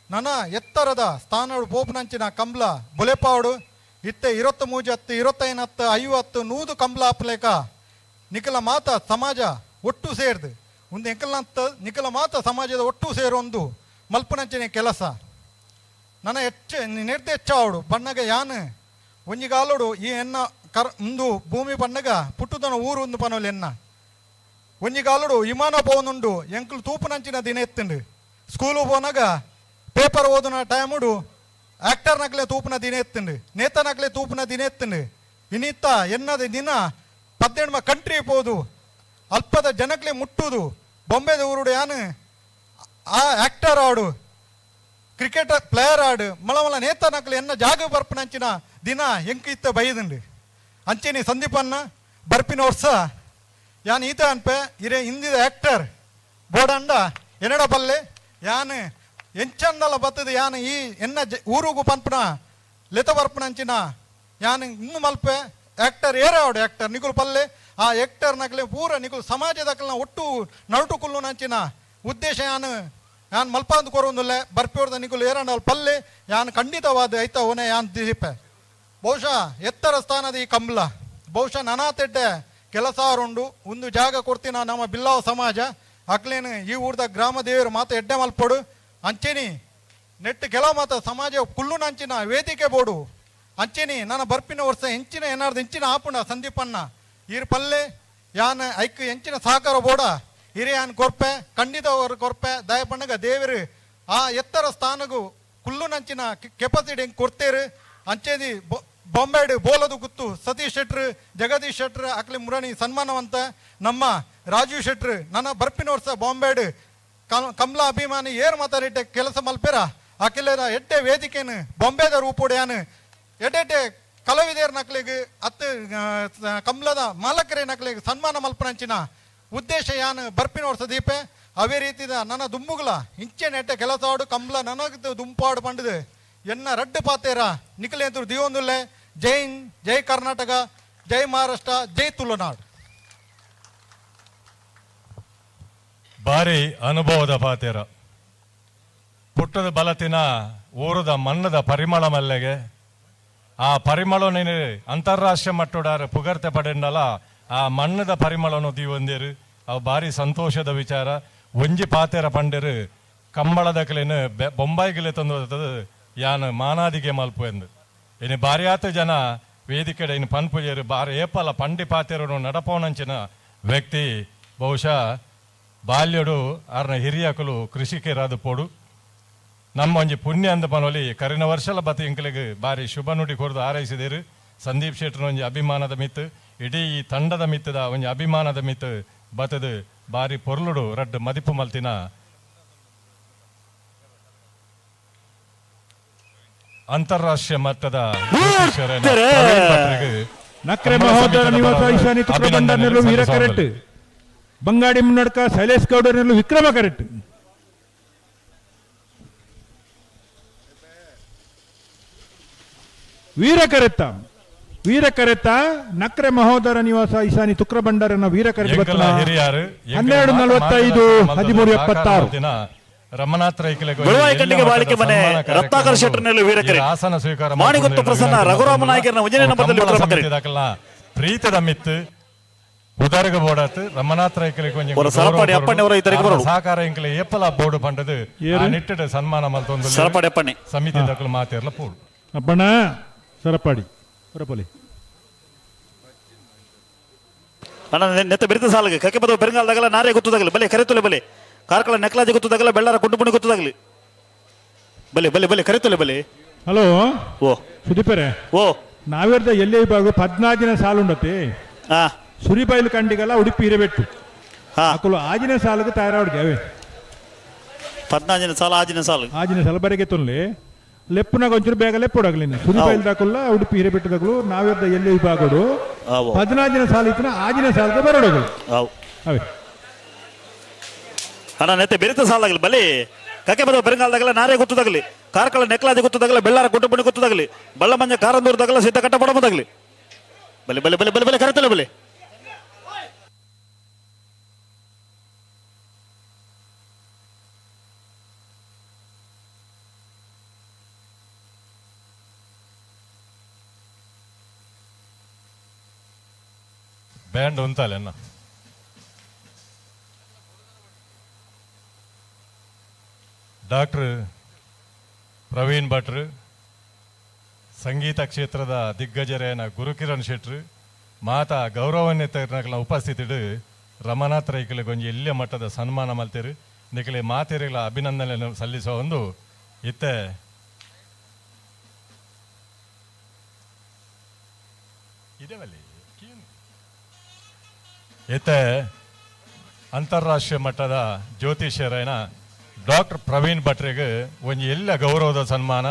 ನನ ಎತ್ತರದ ಸ್ಥಾನಡು ಪೋಪುನಂಚಿನ ಕಮ್ಲ ಬೊಲೆಪಾವಡು ಇತ್ತೆ 23 ಹತ್ತು 25 ಹತ್ತು 50 100 ಕಮ್ಲ ಆಪ್ಲೇಕ ನಿಖಲ ಮಾತ ಸಮಾಜ ಒಟ್ಟು ಸೇರ್ದು ಒಂದು ಎಂಕಲ್ನಂತ ನಿಖಲ ಮಾತ ಸಮಾಜದ ಒಟ್ಟು ಸೇರೊಂದು ಮಲ್ಪನಂಚಿನ ಕೆಲಸ ನನ್ನ ಹೆಚ್ಚ ನಿರ್ದೆ ಹೆಚ್ಚಾವಡು ಬಣ್ಣಗ ಯಾನ್ ಒಂಜಿಗಾಲೋಡು ಈ ಎನ್ನ ಕರ್ ಒಂದು ಭೂಮಿ ಬಣ್ಣಗ ಪುಟ್ಟುದನ ಊರು ಒಂದು ಪನೋಲಿ ಎನ್ನ ಒಂಜಿಗಾಲೋಡು ವಿಮಾನ ಪೋನುಂಡು ಎಂಕಲು ತೂಪುನಂಚಿನ ದಿನ ಎತ್ತುಂಡು. ಸ್ಕೂಲು ಪೋನಾಗ ಪೇಪರ್ ಓದುನ ಟೈಮುಡು ಆಕ್ಟರ್ ನಕ್ಲೆ ತೂಪುನ ದಿನ ಎತ್ತುಂಡು, ನೇತ ನಕ್ಲೆ ತೂಪುನ ದಿನ ಎತ್ತುಂಡು. ಇನ್ನಿತ್ತ ಎನ್ನದ ದಿನ 18 ಕಂಟ್ರಿ ಪೋದು ಅಲ್ಪದ ಜನಕ್ಲೆ ಮುಟ್ಟುದು ಬೊಂಬೆದ ಊರುಡು ಯಾನು ಆ ಆಕ್ಟರ್ ಆಡು ಕ್ರಿಕೆಟ್ ಪ್ಲೇಯರ್ ಆಡು ಮಳ ಮಳ ನೇತ ನಕ್ಲೆ ಎನ್ನ ಜಾಗ ಬರ್ಪನಂಚಿನ ದಿನ ಎಂಕ್ ಇತ್ತ ಬೈದುಂಡು. ಅಂಚೆನಿ ಸಂದೀಪನ್ನ ಬರ್ಪಿನ ವರ್ಷ ಯಾನ್ ಈತ ಅನ್ಪೆ ಇರೇ ಹಿಂದಿದ ಆಕ್ಟರ್ ಬೋಡಂಡ ಎನ್ನಡ ಬಲ್ಲೆ ಯಾನ್ ಎಂಚಂದಲ ಬತ್ತದ ಯಾನ್ ಈ ಎನ್ನ ಊರುಗು ಪನ್ಪುನ ಲೆತ ಬರ್ಪನಂಚಿನ ಯಾನ್ ಇನ್ನು ಮಲ್ಪೆ ಆಕ್ಟರ್ ಏರ ಆಡು ಆಕ್ಟರ್ ನಿಕುಲು ಪಲ್ಲೆ ಆ ಆಕ್ಟರ್ ನಕ್ಲೆ ಪೂರ ನಿಕುಲು ಸಮಾಜದಕ್ಲೆನ ಒಟ್ಟು ನಡುಟು ಕುಲ್ಲುನಂಚಿನ ಉದ್ದೇಶ ಯಾನ್ ಯಾನ್ ಮಲ್ಪಾಂದು ಕೊರೊಂದುಲ್ಲೆ ಬರ್ಪಿಯೋರ್ದ ನಿಕುಲು ಏರಂಡ ಪಲ್ಲೆ ಯಾನ್ ಖಂಡಿತವಾದ ಐತ ಓನೆ ಯಾನ್ ದಿಪೆ. ಬಹುಶಃ ಎತ್ತರ ಸ್ಥಾನದ ಈ ಕಂಬ್ಲ ಬಹುಶಃ ನನಾತೆಡ್ಡೆ ಕೆಲಸ ಉಂಡು ಒಂದು ಜಾಗ ಕೊಡ್ತೀನ ನಮ್ಮ ಬಿಲ್ಲಾವ ಸಮಾಜ ಅಕ್ಲೇನು ಈ ಊರ್ದ ಗ್ರಾಮ ದೇವರು ಮಾತ ಎಡ್ಡೆ ಮಲ್ಪೊಡು. ಅಂಚೆನಿ ನೆಟ್ ಕೆಲವು ಮಾತ ಸಮಾಜ ಕುಲ್ಲುನಂಚಿನ ವೇದಿಕೆ ಬೋಡು ಅಂಚೆನಿ ನನ್ನ ಬರ್ಪಿನ ವರ್ಷ ಹೆಂಚಿನ ಏನಾರ್ದು ಹೆಂಚಿನ ಆಪುಂಡ ಸಂದೀಪನ್ನ ಈರ್ ಪಲ್ಲೆ ಯಾನ್ ಐಕ್ ಹೆಂಚಿನ ಸಹಕಾರ ಬೋಡ ಹಿರಿಯ ಯಾನ್ ಕೊರ್ಪೆ ಖಂಡಿತ ಅವರು ಕೊರ್ಪೆ ದಯಪಣ್ಣಗ ದೇವರು ಆ ಎತ್ತರ ಸ್ಥಾನಗು ಕುಲ್ಲುನಂಚಿನ ಕೆಪಾಸಿಟಿ ಹೆಂಗೆ ಕೊಡ್ತೇರು. ಅಂಚೆದಿ ಬೊಂಬೆಡ್ ಬೋಲದು ಗುತ್ತು ಸತೀಶ್ ಶೆಟ್ರು ಜಗದೀಶ್ ಶೆಟ್ರು ಅಕ್ಲಿ ಮುರಣಿ ಸನ್ಮಾನವಂತ ನಮ್ಮ ರಾಜೀವ್ ಶೆಟ್ರು ನನ್ನ ಬರ್ಪಿನ ವರ್ಷ ಬಾಂಬೆಡ್ ಕಮಲಾ ಅಭಿಮಾನಿ ಏರ್ ಮಾತಾಡಿಟ್ಟೆ ಕೆಲಸ ಮಲ್ಪೆರ ಅಖಿಲರ ಎಡ್ಡೆ ವೇದಿಕೆನು ಬೊಂಬೆದ ರೂಪುಡ್ಯಾನು ಎಡ್ಡೆಡ್ಡೆ ಕಲಾವಿದರ ನಕ್ಲಿಗೆ ಅತ್ತು ಕಮಲದ ಮಾಲಕರೇ ನಕ್ಲಿಗೆ ಸನ್ಮಾನ ಮಲ್ಪನಂಚಿನ ಉದ್ದೇಶ ಯಾನು ಬರ್ಪಿನ ವರ್ಷ ದೀಪೆ. ಅವೇ ರೀತಿದ ನನ್ನ ದುಂಬುಗುಲ ಇಂಚೆ ನೆಟ್ಟೆ ಕೆಲಸ ಆಡು ಕಮಲ ನನಗೆ ದುಂಪಾಡು ಪಂಡದು ಎನ್ನ ರಡ್ಡು ಪಾತೇರ ನಿಖಲೇಂದ್ರ ದಿಯೋಂದುಲ್ಲೆ. ಜೈ ಹಿಂದ್, ಜೈ ಕರ್ನಾಟಕ, ಜೈ ಮಹಾರಾಷ್ಟ್ರ, ಜೈ ತುಳುನಾಡು. ಭಾರಿ ಅನುಭವದ ಪಾತೇರ ಪುಟ್ಟದ ಬಲತಿನ ಊರದ ಮಣ್ಣದ ಪರಿಮಳ ಮಲ್ಲೆಗೆ ಆ ಪರಿಮಳನೇನು ಅಂತಾರಾಷ್ಟ್ರೀಯ ಮಟ್ಟೋಡಾರ ಪುಗರ್ತೆ ಪಡೆಂಡಲ ಆ ಮಣ್ಣದ ಪರಿಮಳನು ದೀವಂದಿರು ಅವು ಭಾರಿ ಸಂತೋಷದ ವಿಚಾರ. ಒಂಜಿ ಪಾತೇರ ಪಂಡಿರು ಕಂಬಳದಕಲೇನು ಬೊಂಬಾಯಿಗಿಲೆ ತಂದು ಯಾನ್ ಮಾನಾದಿಗೆ ಮಲ್ಪು ಎಂದು ಇನ್ನು ಭಾರಿಯಾತ ಜನ ವೇದಿಕೆಡೆ ಇನ್ನು ಪನ್ಪುಜೇರು ಬಾರಿ ಏಪಲ ಪಂಡಿ ಪಾತೇರನು ನಡಪೋನಂಚಿನ ವ್ಯಕ್ತಿ ಬಹುಶಃ ಬಾಲ್ಯಡು ಆರ್ನ ಹಿರಿಯಕಲು ಕೃಷಿಕರಾದ ಪೋಡು ನಮ್ಮ ಒಂಜಿ ಪುಣ್ಯ ಅಂದ ಪನೊಲಿ ಕರಿನ ವರ್ಷಲ ಬತ್ತಿ ಇಂಕಲಿಗೆ ಬಾರಿ ಶುಭ ನುಡಿ ಕೊರ್ದು ಹಾರೈಸಿದಿರು. ಸಂದೀಪ್ ಶೆಟ್ಟರ್ ಒಂಜಿ ಅಭಿಮಾನದ ಮಿತ್ತು ಇಡೀ ಈ ತಂಡದ ಮಿತ್ತದ ಒಂಜಿ ಅಭಿಮಾನದ ಮಿತ್ತು ಬತ್ತದು ಬಾರಿ ಪೊರ್ಲುಡು ರಡ್ಡು ಮದಿಪು ಮಲ್ತಿನ ಅಂತಾರಾಷ್ಟ್ರೀಯ ಮಟ್ಟದ ನಕ್ರೆ ಮಹೋದರ ನಿವಾಸ ಈಶಾನಿ ತುಕ್ರ ಬಂಡಾರ್ನೆಲ್ಲು ವೀರ ಕರೆಕ್ಟ್, ಬಂಗಾಡಿ ಮುನ್ನಡ್ಕ ಶೈಲೇಶ್ ಗೌಡರ್ನೆಲ್ಲು ವಿಕ್ರಮ ಕರೆಕ್ಟ್. ವೀರ ಕರೆತ್ತ ವೀರ ಕರೆತ್ತ ನಕ್ರೆ ಮಹೋದರ ನಿವಾಸ ಈಶಾನಿ ತುಕ್ರ ಬಂಡಾರನ ವೀರ ಕರೆತ್ತ 12:45 13:76. ರಮನಾಥ್ ರೈಕಲೆಗೆ ಬೆಳವಾಯಿ ಬಾಳಿಕೆ ಮನೆ ರತ್ನಾಕರ್ ಶೆಟ್ಟರ್ನಲ್ಲಿ ವೀರ ಕರೆ ಆಸನ ಸ್ವೀಕಾರ ಮಾಣಿಗೊತ್ತು ಪ್ರಸನ್ನ ರಘುರಾಮ ನಾಯಕರನ್ನ ಒಂದನೇ ನಂಬರ್ದಲ್ಲಿ ವಿಕ್ರಮ ಕರೆ ಪ್ರೀತದ ಮಿತ್ತು ಉದರ್ಗ ಬೋಡಾತ್ ರಮನಾಥ್ ರೈಕಲೆಗೆ ಒಂಜಿ ಸರಪಾಡಿ ಅಪ್ಪಣ್ಣವರ ಇತರಿಗೆ ಬರೋಡು ಸಹಕಾರ ಇಂಕಲೆ ಏಪಲ ಬೋರ್ಡು ಪಂಡದು ಆ ನಿಟ್ಟೆಡ್ ಸನ್ಮಾನ ಮಲ್ತೊಂದು ಸರಪಾಡಿ ಅಪ್ಪಣ್ಣೆ ಸಮಿತಿ ದಕಲು ಮಾತಿರ್ಲ ಪೋಡು ಅಪ್ಪಣ್ಣ ಸರಪಾಡಿ ಹೊರಪೊಲಿ. ಅಣ್ಣ ನೆತ್ತ ಬಿರಿತ ಸಾಲಗೆ ಕಕ್ಕೆ ಪದವು ಬೆರಂಗಾಲದಾಗಲ ನಾರೇ ಗೊತ್ತದಾಗಲಿ ಬಲೆ ಕರೆತುಲೆ ಬಲೆ ಕಾರ್ಕಳ ನೆಕ್ಲಾಜಿ ಗೊತ್ತದಾಗಲ ಬೆಳ್ಳಾರ ಕುಂಡುಪುಣಿ ಗೊತ್ತದಾಗಲಿ ಬಲೆ ಬಲೆ ಬಲೆ ಕರೆತುಲೆ ಬಲೆ. ಹಲೋ ಓ ಸುದೀಪರೇ, ಓ ನಾವೇರ್ದ ಎಲ್ಲೇ ವಿಭಾಗ 14 ದಿನ ಸಾಲು ಉಂಡತಿ. ಸುರಿಬೈಲು ಕಂಡಿಗಲ್ಲ ಉಡುಪಿ ಹಿರೇಬೆಟ್ಟು ಅಕುಲು ಆಜಿನ ಸಾಲಿಗೆ ತಯಾರಾವಡಿಗೆ ಅವೇ 14 ದಿನ ಸಾಲ ಆಜಿನ ಸಾಲು ಆಜಿನ ಸಾಲ ಬರೆಗೆ ತೊನ್ಲಿ ಲೆಪ್ಪುನಾಗ ಒಂಚೂರು ಬೇಗ ಲೆಪ್ಪುಡಾಗಲಿ ಸುರಿಬೈಲು ದಾಕುಲ್ಲ ಉಡುಪಿ ಹಿರೇಬೆಟ್ಟು ದಾಕಲು ನಾವೇರ್ದ ಎಲ್ಲೇ ವಿಭಾಗಡು 14 ದಿನ ಸಾಲ ಇತ್ತಿನ ಆಜಿನ ಸಾಲದ ಬರೋಡಗಳು ಅವೇ. ಅಣ್ಣ ನೆತ್ತೆ ಬೆರಿತ ಸಾಲಾಗಲಿ ಬಲಿ ಕಕ್ಕೆ ಬದವ ಬೆರಂಗಾಲದಾಗಲ ನಾರೇ ಗೊತ್ತದಾಗಲಿ ಕಾರ್ಕಳ ನೆಕ್ಲಾದಿ ಗೊತ್ತದಾಗಲ ಬೆಳ್ಳಾರ ಗುಡ್ಡಬುಣಿ ಗೊತ್ತದಾಗಲಿ ಬಳ್ಳಮಂಜ ಕಾರಂದೂರ್ದಾಗಲ ಸಿದ್ಧಕಟ್ಟ ಪಡಮದಾಗಲಿ ಬಲೆ ಬಲೆ ಬಲೆ ಬಲೆ ಬಲೆ ಕರೆತಲೆ ಬಲೆ. ಬ್ಯಾಂಡ್ ಉಂತಾಲೆ ಅಣ್ಣ. ಡಾಕ್ಟರ್ ಪ್ರವೀಣ್ ಭಟ್ರು, ಸಂಗೀತ ಕ್ಷೇತ್ರದ ದಿಗ್ಗಜರೇನ ಗುರುಕಿರಣ್ ಶೆಟ್ರು, ಮಾತಾ ಗೌರವಾನ್ವಿತರನಕಲ್ನ ಉಪಸ್ಥಿತಿಡು ರಮನಾಥ್ ರೈಕುಲೆಗ್ ಒಂಜಿ ಎಲ್ಯ ಮಟ್ಟದ ಸನ್ಮಾನ ಮಲ್ತೆರು. ನಿಕಲೆ ಮಾತೆರೆಗಳ ಅಭಿನಂದನೆ ಸಲ್ಲಿಸುವ ಒಂದು ಇತ್ತೆ ಇದೆವಲ್ಲಿ ಇತ್ತೆ ಅಂತಾರಾಷ್ಟ್ರೀಯ ಮಟ್ಟದ ಜ್ಯೋತಿಷ್ಯರೇನ ಡಾಕ್ಟರ್ ಪ್ರವೀಣ್ ಭಟ್ರಿಗೆ ಒಂಜಿ ಎಲ್ಲ ಗೌರವದ ಸನ್ಮಾನ.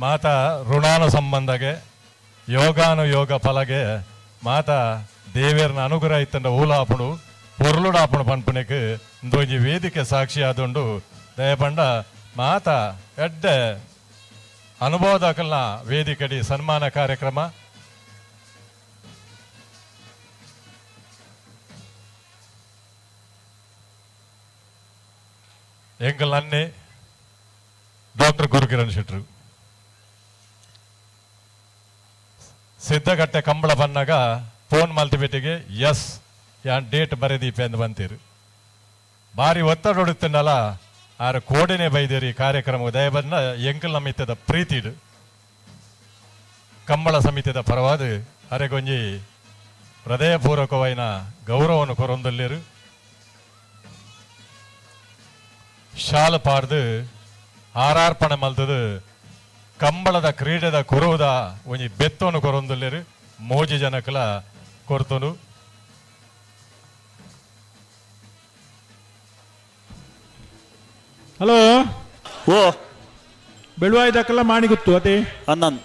ಮಾತಾ ಋಣಾನು ಸಂಬಂಧಗೆ ಯೋಗಾನುಯೋಗ ಫಲಗೆ ಮಾತಾ ದೇವೇರ್ನ ಅನುಗ್ರಹ ಇತ್ತಂಡ ಊಲಾಪುಣು ಪೊರ್ಲುಡಾಪುಣು ಪನ್ಪುನೆಕ್ ಒಂಜಿ ವೇದಿಕೆ ಸಾಕ್ಷಿ ಆದುಂಡು. ದಯಪಂಡ ಮಾತಾ ಎಡ್ಡೆ ಅನುಭವದಾಕಲ್ನ ವೇದಿಕೆಡಿ ಸನ್ಮಾನ ಕಾರ್ಯಕ್ರಮ. ಎಂಕಲ್ ಅನ್ನೆ ಡಾಕ್ಟರ್ ಗುರುಕಿರಣ್ ಶೆಟ್ರು ಸಿದ್ಧಗಟ್ಟೆ ಕಂಬಳ ಬನ್ನಾಗ ಫೋನ್ ಮಲ್ತಿಪೆಟ್ಟಿಗೆ ಎಸ್ ಯಾನ್ ಡೇಟ್ ಬರೆದೀಪೆ ಅಂದ್ ಬಂತೀರು. ಬಾರಿ ಒತ್ತಡ ಹೊಡುತ್ತನಲ್ಲ ಆರ ಕೋಡಿನೇ ಬೈದೇರಿ ಕಾರ್ಯಕ್ರಮ ದಯಬನ್ನ ಎಂಕಲ್ ನಮಿತದ ಪ್ರೀತಿಡು ಕಂಬಳ ಸಮಿತಿದ ಪರವಾದ ಅರೆಗೊಂಜಿ ಹೃದಯಪೂರ್ವಕವಾಯಿನ ಗೌರವವನ್ನು ಕೊರೊಂದಲ್ಲಿರು. ಶಾಲ ಪಾಡ್ದು ಆರಾರ್ಪಣೆ ಮಲ್ತದು ಕಂಬಳದ ಕ್ರೀಡೆದ ಕುರುವುದ ಒಂಜಿ ಬೆತ್ತವನ್ನು ಕೊರೊಂದುಲ್ಲೇರು ಮೋಜಿ ಜನಕಲ ಕೊರ್ತನು. ಹಲೋ ಓ ಬೆಳುವಾಯಿ ದಾಕಲ್ಲ ಮಾಣಿಗುತ್ತು ಅದೇ ಅನ್ನನ್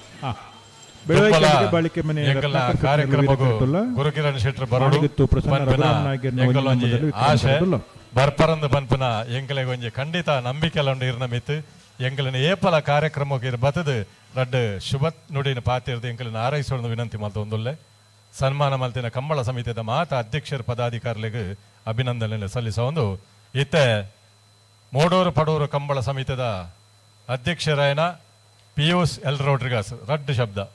ಬೆಳುವಾಯಿ ಬಾಳಿಕೆ ಮನೆ ಕಾರ್ಯಕ್ರಮಕ್ಕೂ ಗುರುಕಿರಣ್ ಶೆಟ್ಟರ್ ಬರೋಡು ಆಶೆ ಬರ್ಪರಂದು ಪನ್ಪುನ ಎಂಕಲೆಗ್ ಒಂಜಿ ಖಂಡಿತ ನಂಬಿಕೆಲ ಉಂಡು ಇರ್ನ ಮಿತ್ತು ಎಂಕಲಿನ ಏಪಲ ಕಾರ್ಯಕ್ರಮಕ್ಕೆ ಇರ್ ಬತ್ತದು ರಡ್ಡ್ ಶುಭ ನುಡಿನ ಪಾತಿರ್ದು ಎಂಕಲಿನ ಆರೈಸೋಣ ವಿನಂತಿ ಮಲ್ತೊಂದುಲ್ಲೆ. ಸನ್ಮಾನ ಮಲ್ತಿನ ಕಂಬಳ ಸಮಿತಿದ ಮಾತ ಅಧ್ಯಕ್ಷರ ಪದಾಧಿಕಾರಿಗಳಿಗೆ ಅಭಿನಂದನೆ ಸಲ್ಲಿಸೊಂದು ಇತ್ತೆ ಮೋಡೂರು ಪಡೂರು ಕಂಬಳ ಸಮಿತಿದ ಅಧ್ಯಕ್ಷರಾಯನ ಪಿಯೂಷ್ ಎಲ್ ರೋಡ್ರಿಗಾಸ್ ರಡ್ಡ್ ಶಬ್ದ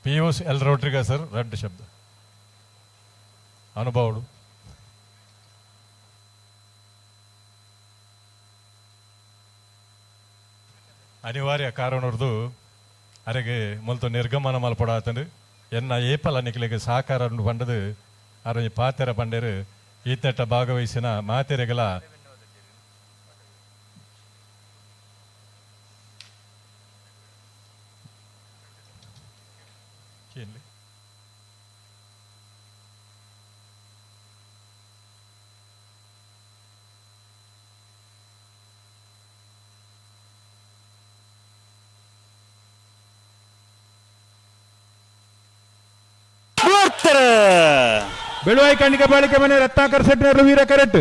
ಪಿಯೂಷ್ ಎಲ್ ರೋಡ್ರಿಗಾಸ್ ರಡ್ಡ್ ಶಬ್ದ ಅನುಭವಡು. ಅನಿವಾರ್ಯ ಕಾರಣರ್ದು ಅರೆಗೆ ಮೊಲ್ತು ನಿರ್ಗಮನ ಮಲ್ಪಡಾತಂದು ಎನ್ನ ಏಪಲ ನಿಕ್ಲೆಗ್ ಸಹಕಾರ ಪಂಡದು ಅರೊಂಜಿ ಪಾತೆರ ಪಂಡೇರು ಈತನೆಟ್ಟ ಭಾಗವಹಿಸಿನ ಮಾತೆರೆಗಳ ಬೆಳುವಾಯಿ ಕಣ್ಣಿಗೆ ಬಾಳಿಕೆ ಮನೆ ರತ್ನಾಕರ್ ಶೆಟ್ಟರ್ ವೀರ ಕರೆಟ್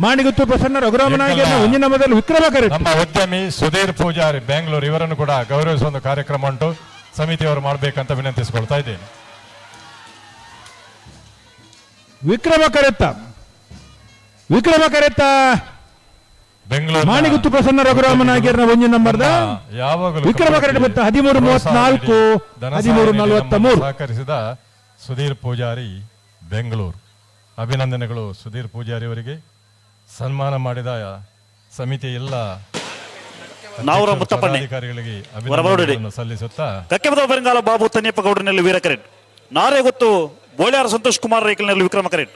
ಮಾಣಿಗುತ್ತು ಪ್ರಸನ್ನ ರಘುರಾಮನಾಯಕ ಒಂಜಿನ ಮೊದಲು ವಿಕ್ರಮ ಕರೆಟ್. ನಮ್ಮ ಉದ್ಯಮಿ ಸುಧೀರ್ ಪೂಜಾರಿ ಬೆಂಗಳೂರು ಇವರನ್ನು ಕೂಡ ಗೌರವಿಸುವ ಒಂದು ಕಾರ್ಯಕ್ರಮ ಉಂಟು, ಸಮಿತಿಯವರು ಮಾಡಬೇಕಂತ ವಿನಂತಿಸಿಕೊಳ್ತಾ ಇದ್ದೇನೆ. ವಿಕ್ರಮ ಕರೆತ್ತ ವಿಕ್ರಮ ಕರೆತ್ತ ಬೆಂಗಳೂರು ಮಾಣಿಗುತ್ತು ಪ್ರಸನ್ನ ರಘುರಾಮ ನಾಯಕರನ್ನ ಒಂಜಿ ನಂಬರ್ದ ಯಾವಾಗಲೂ ವಿಕ್ರಮ ಕರೆಟ್ ಬತ್ತ 13:34 13:43 ಸಹಕರಿಸಿದ ಸುಧೀರ್ ಪೂಜಾರಿ ಬೆಂಗಳೂರು. ಅಭಿನಂದನೆಗಳು ಸುಧೀರ್ ಪೂಜಾರಿ ಅವರಿಗೆ. ಸನ್ಮಾನ ಮಾಡಿದ ಸಮಿತಿ ಎಲ್ಲ ನಾವರ ಮುತ್ತಪ್ಪಣ್ಣೆ ಪದಾಧಿಕಾರಿಗಳಿಗೆ ಹೊರಬರೋಡಿ. ಅಭಿನಂದನೆಗಳನ್ನು ಸಲ್ಲಿಸುತ್ತಾ ಕಕ್ಕೆಪದ ಬೆರಂಗಾಲ ಬಾಬು ತನ್ನಿಯಪ್ಪ ಗೌಡನಲ್ಲಿ ವೀರ ಕರೆಟ್. ನಾರೇ ಗೊತ್ತು ಬೋಳ್ಯಾರ ಸಂತೋಷ್ ಕುಮಾರ್ ರೈಕಲ್ನಲ್ಲಿ ವಿಕ್ರಮ ಕರೆಟ್.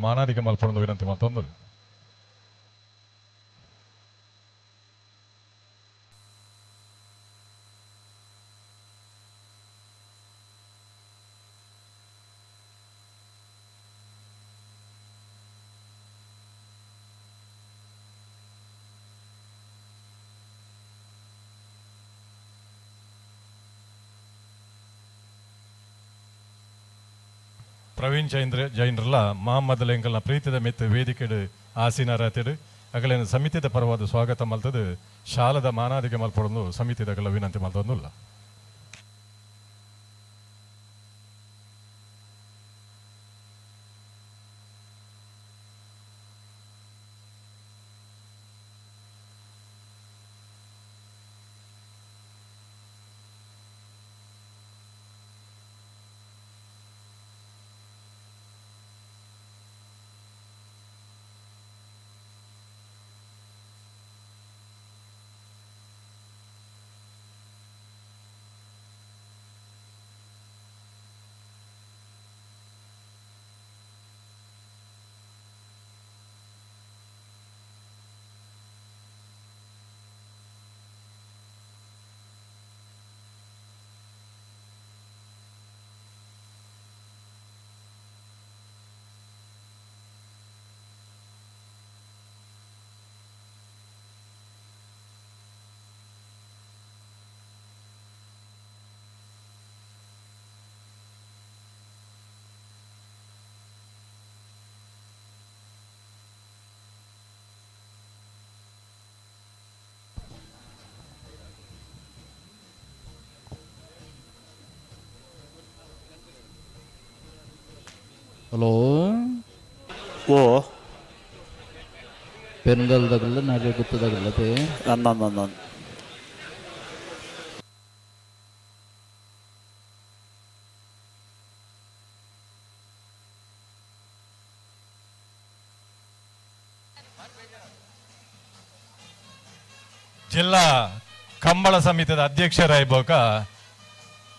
ಮಾನಾದಿಗೆ ಮಲ್ಪೊಂದು ವಿನಂತಿ ಮತ್ತೊಂದು ಪ್ರವೀಣ್ ಜೈಂದ್ರ ಜೈನ್ರಲ್ಲ ಮಹಮ್ಮದ್ ಲೆಂಕಲ್ನ ಪ್ರೀತಿದ ಮೆತ್ತು ವೇದಿಕೆಡು ಆಸೀನರಾತಿಡು ಅಗಲೇನ ಸಮಿತಿದ ಪರವಾದ ಸ್ವಾಗತ ಮಲ್ತದು ಶಾಲದ ಮಾನಾದಿಗೆ ಮಲ್ಪೊಡೊಂದು ಸಮಿತಿದಗಲ ವಿನಂತಿ ಮಲ್ತೊಂದುಲ್ಲ. ಹಲೋ ಓ ಪೆರುಂಗಲ್ದಾಗಲ್ಲ ನಾಳೆ ಗೊತ್ತದಾಗಲ್ಲದೆ. ಅಂದ ಜಿಲ್ಲಾ ಕಂಬಳ ಸಮಿತಿದ ಅಧ್ಯಕ್ಷರಾಯ್ಬೋಕ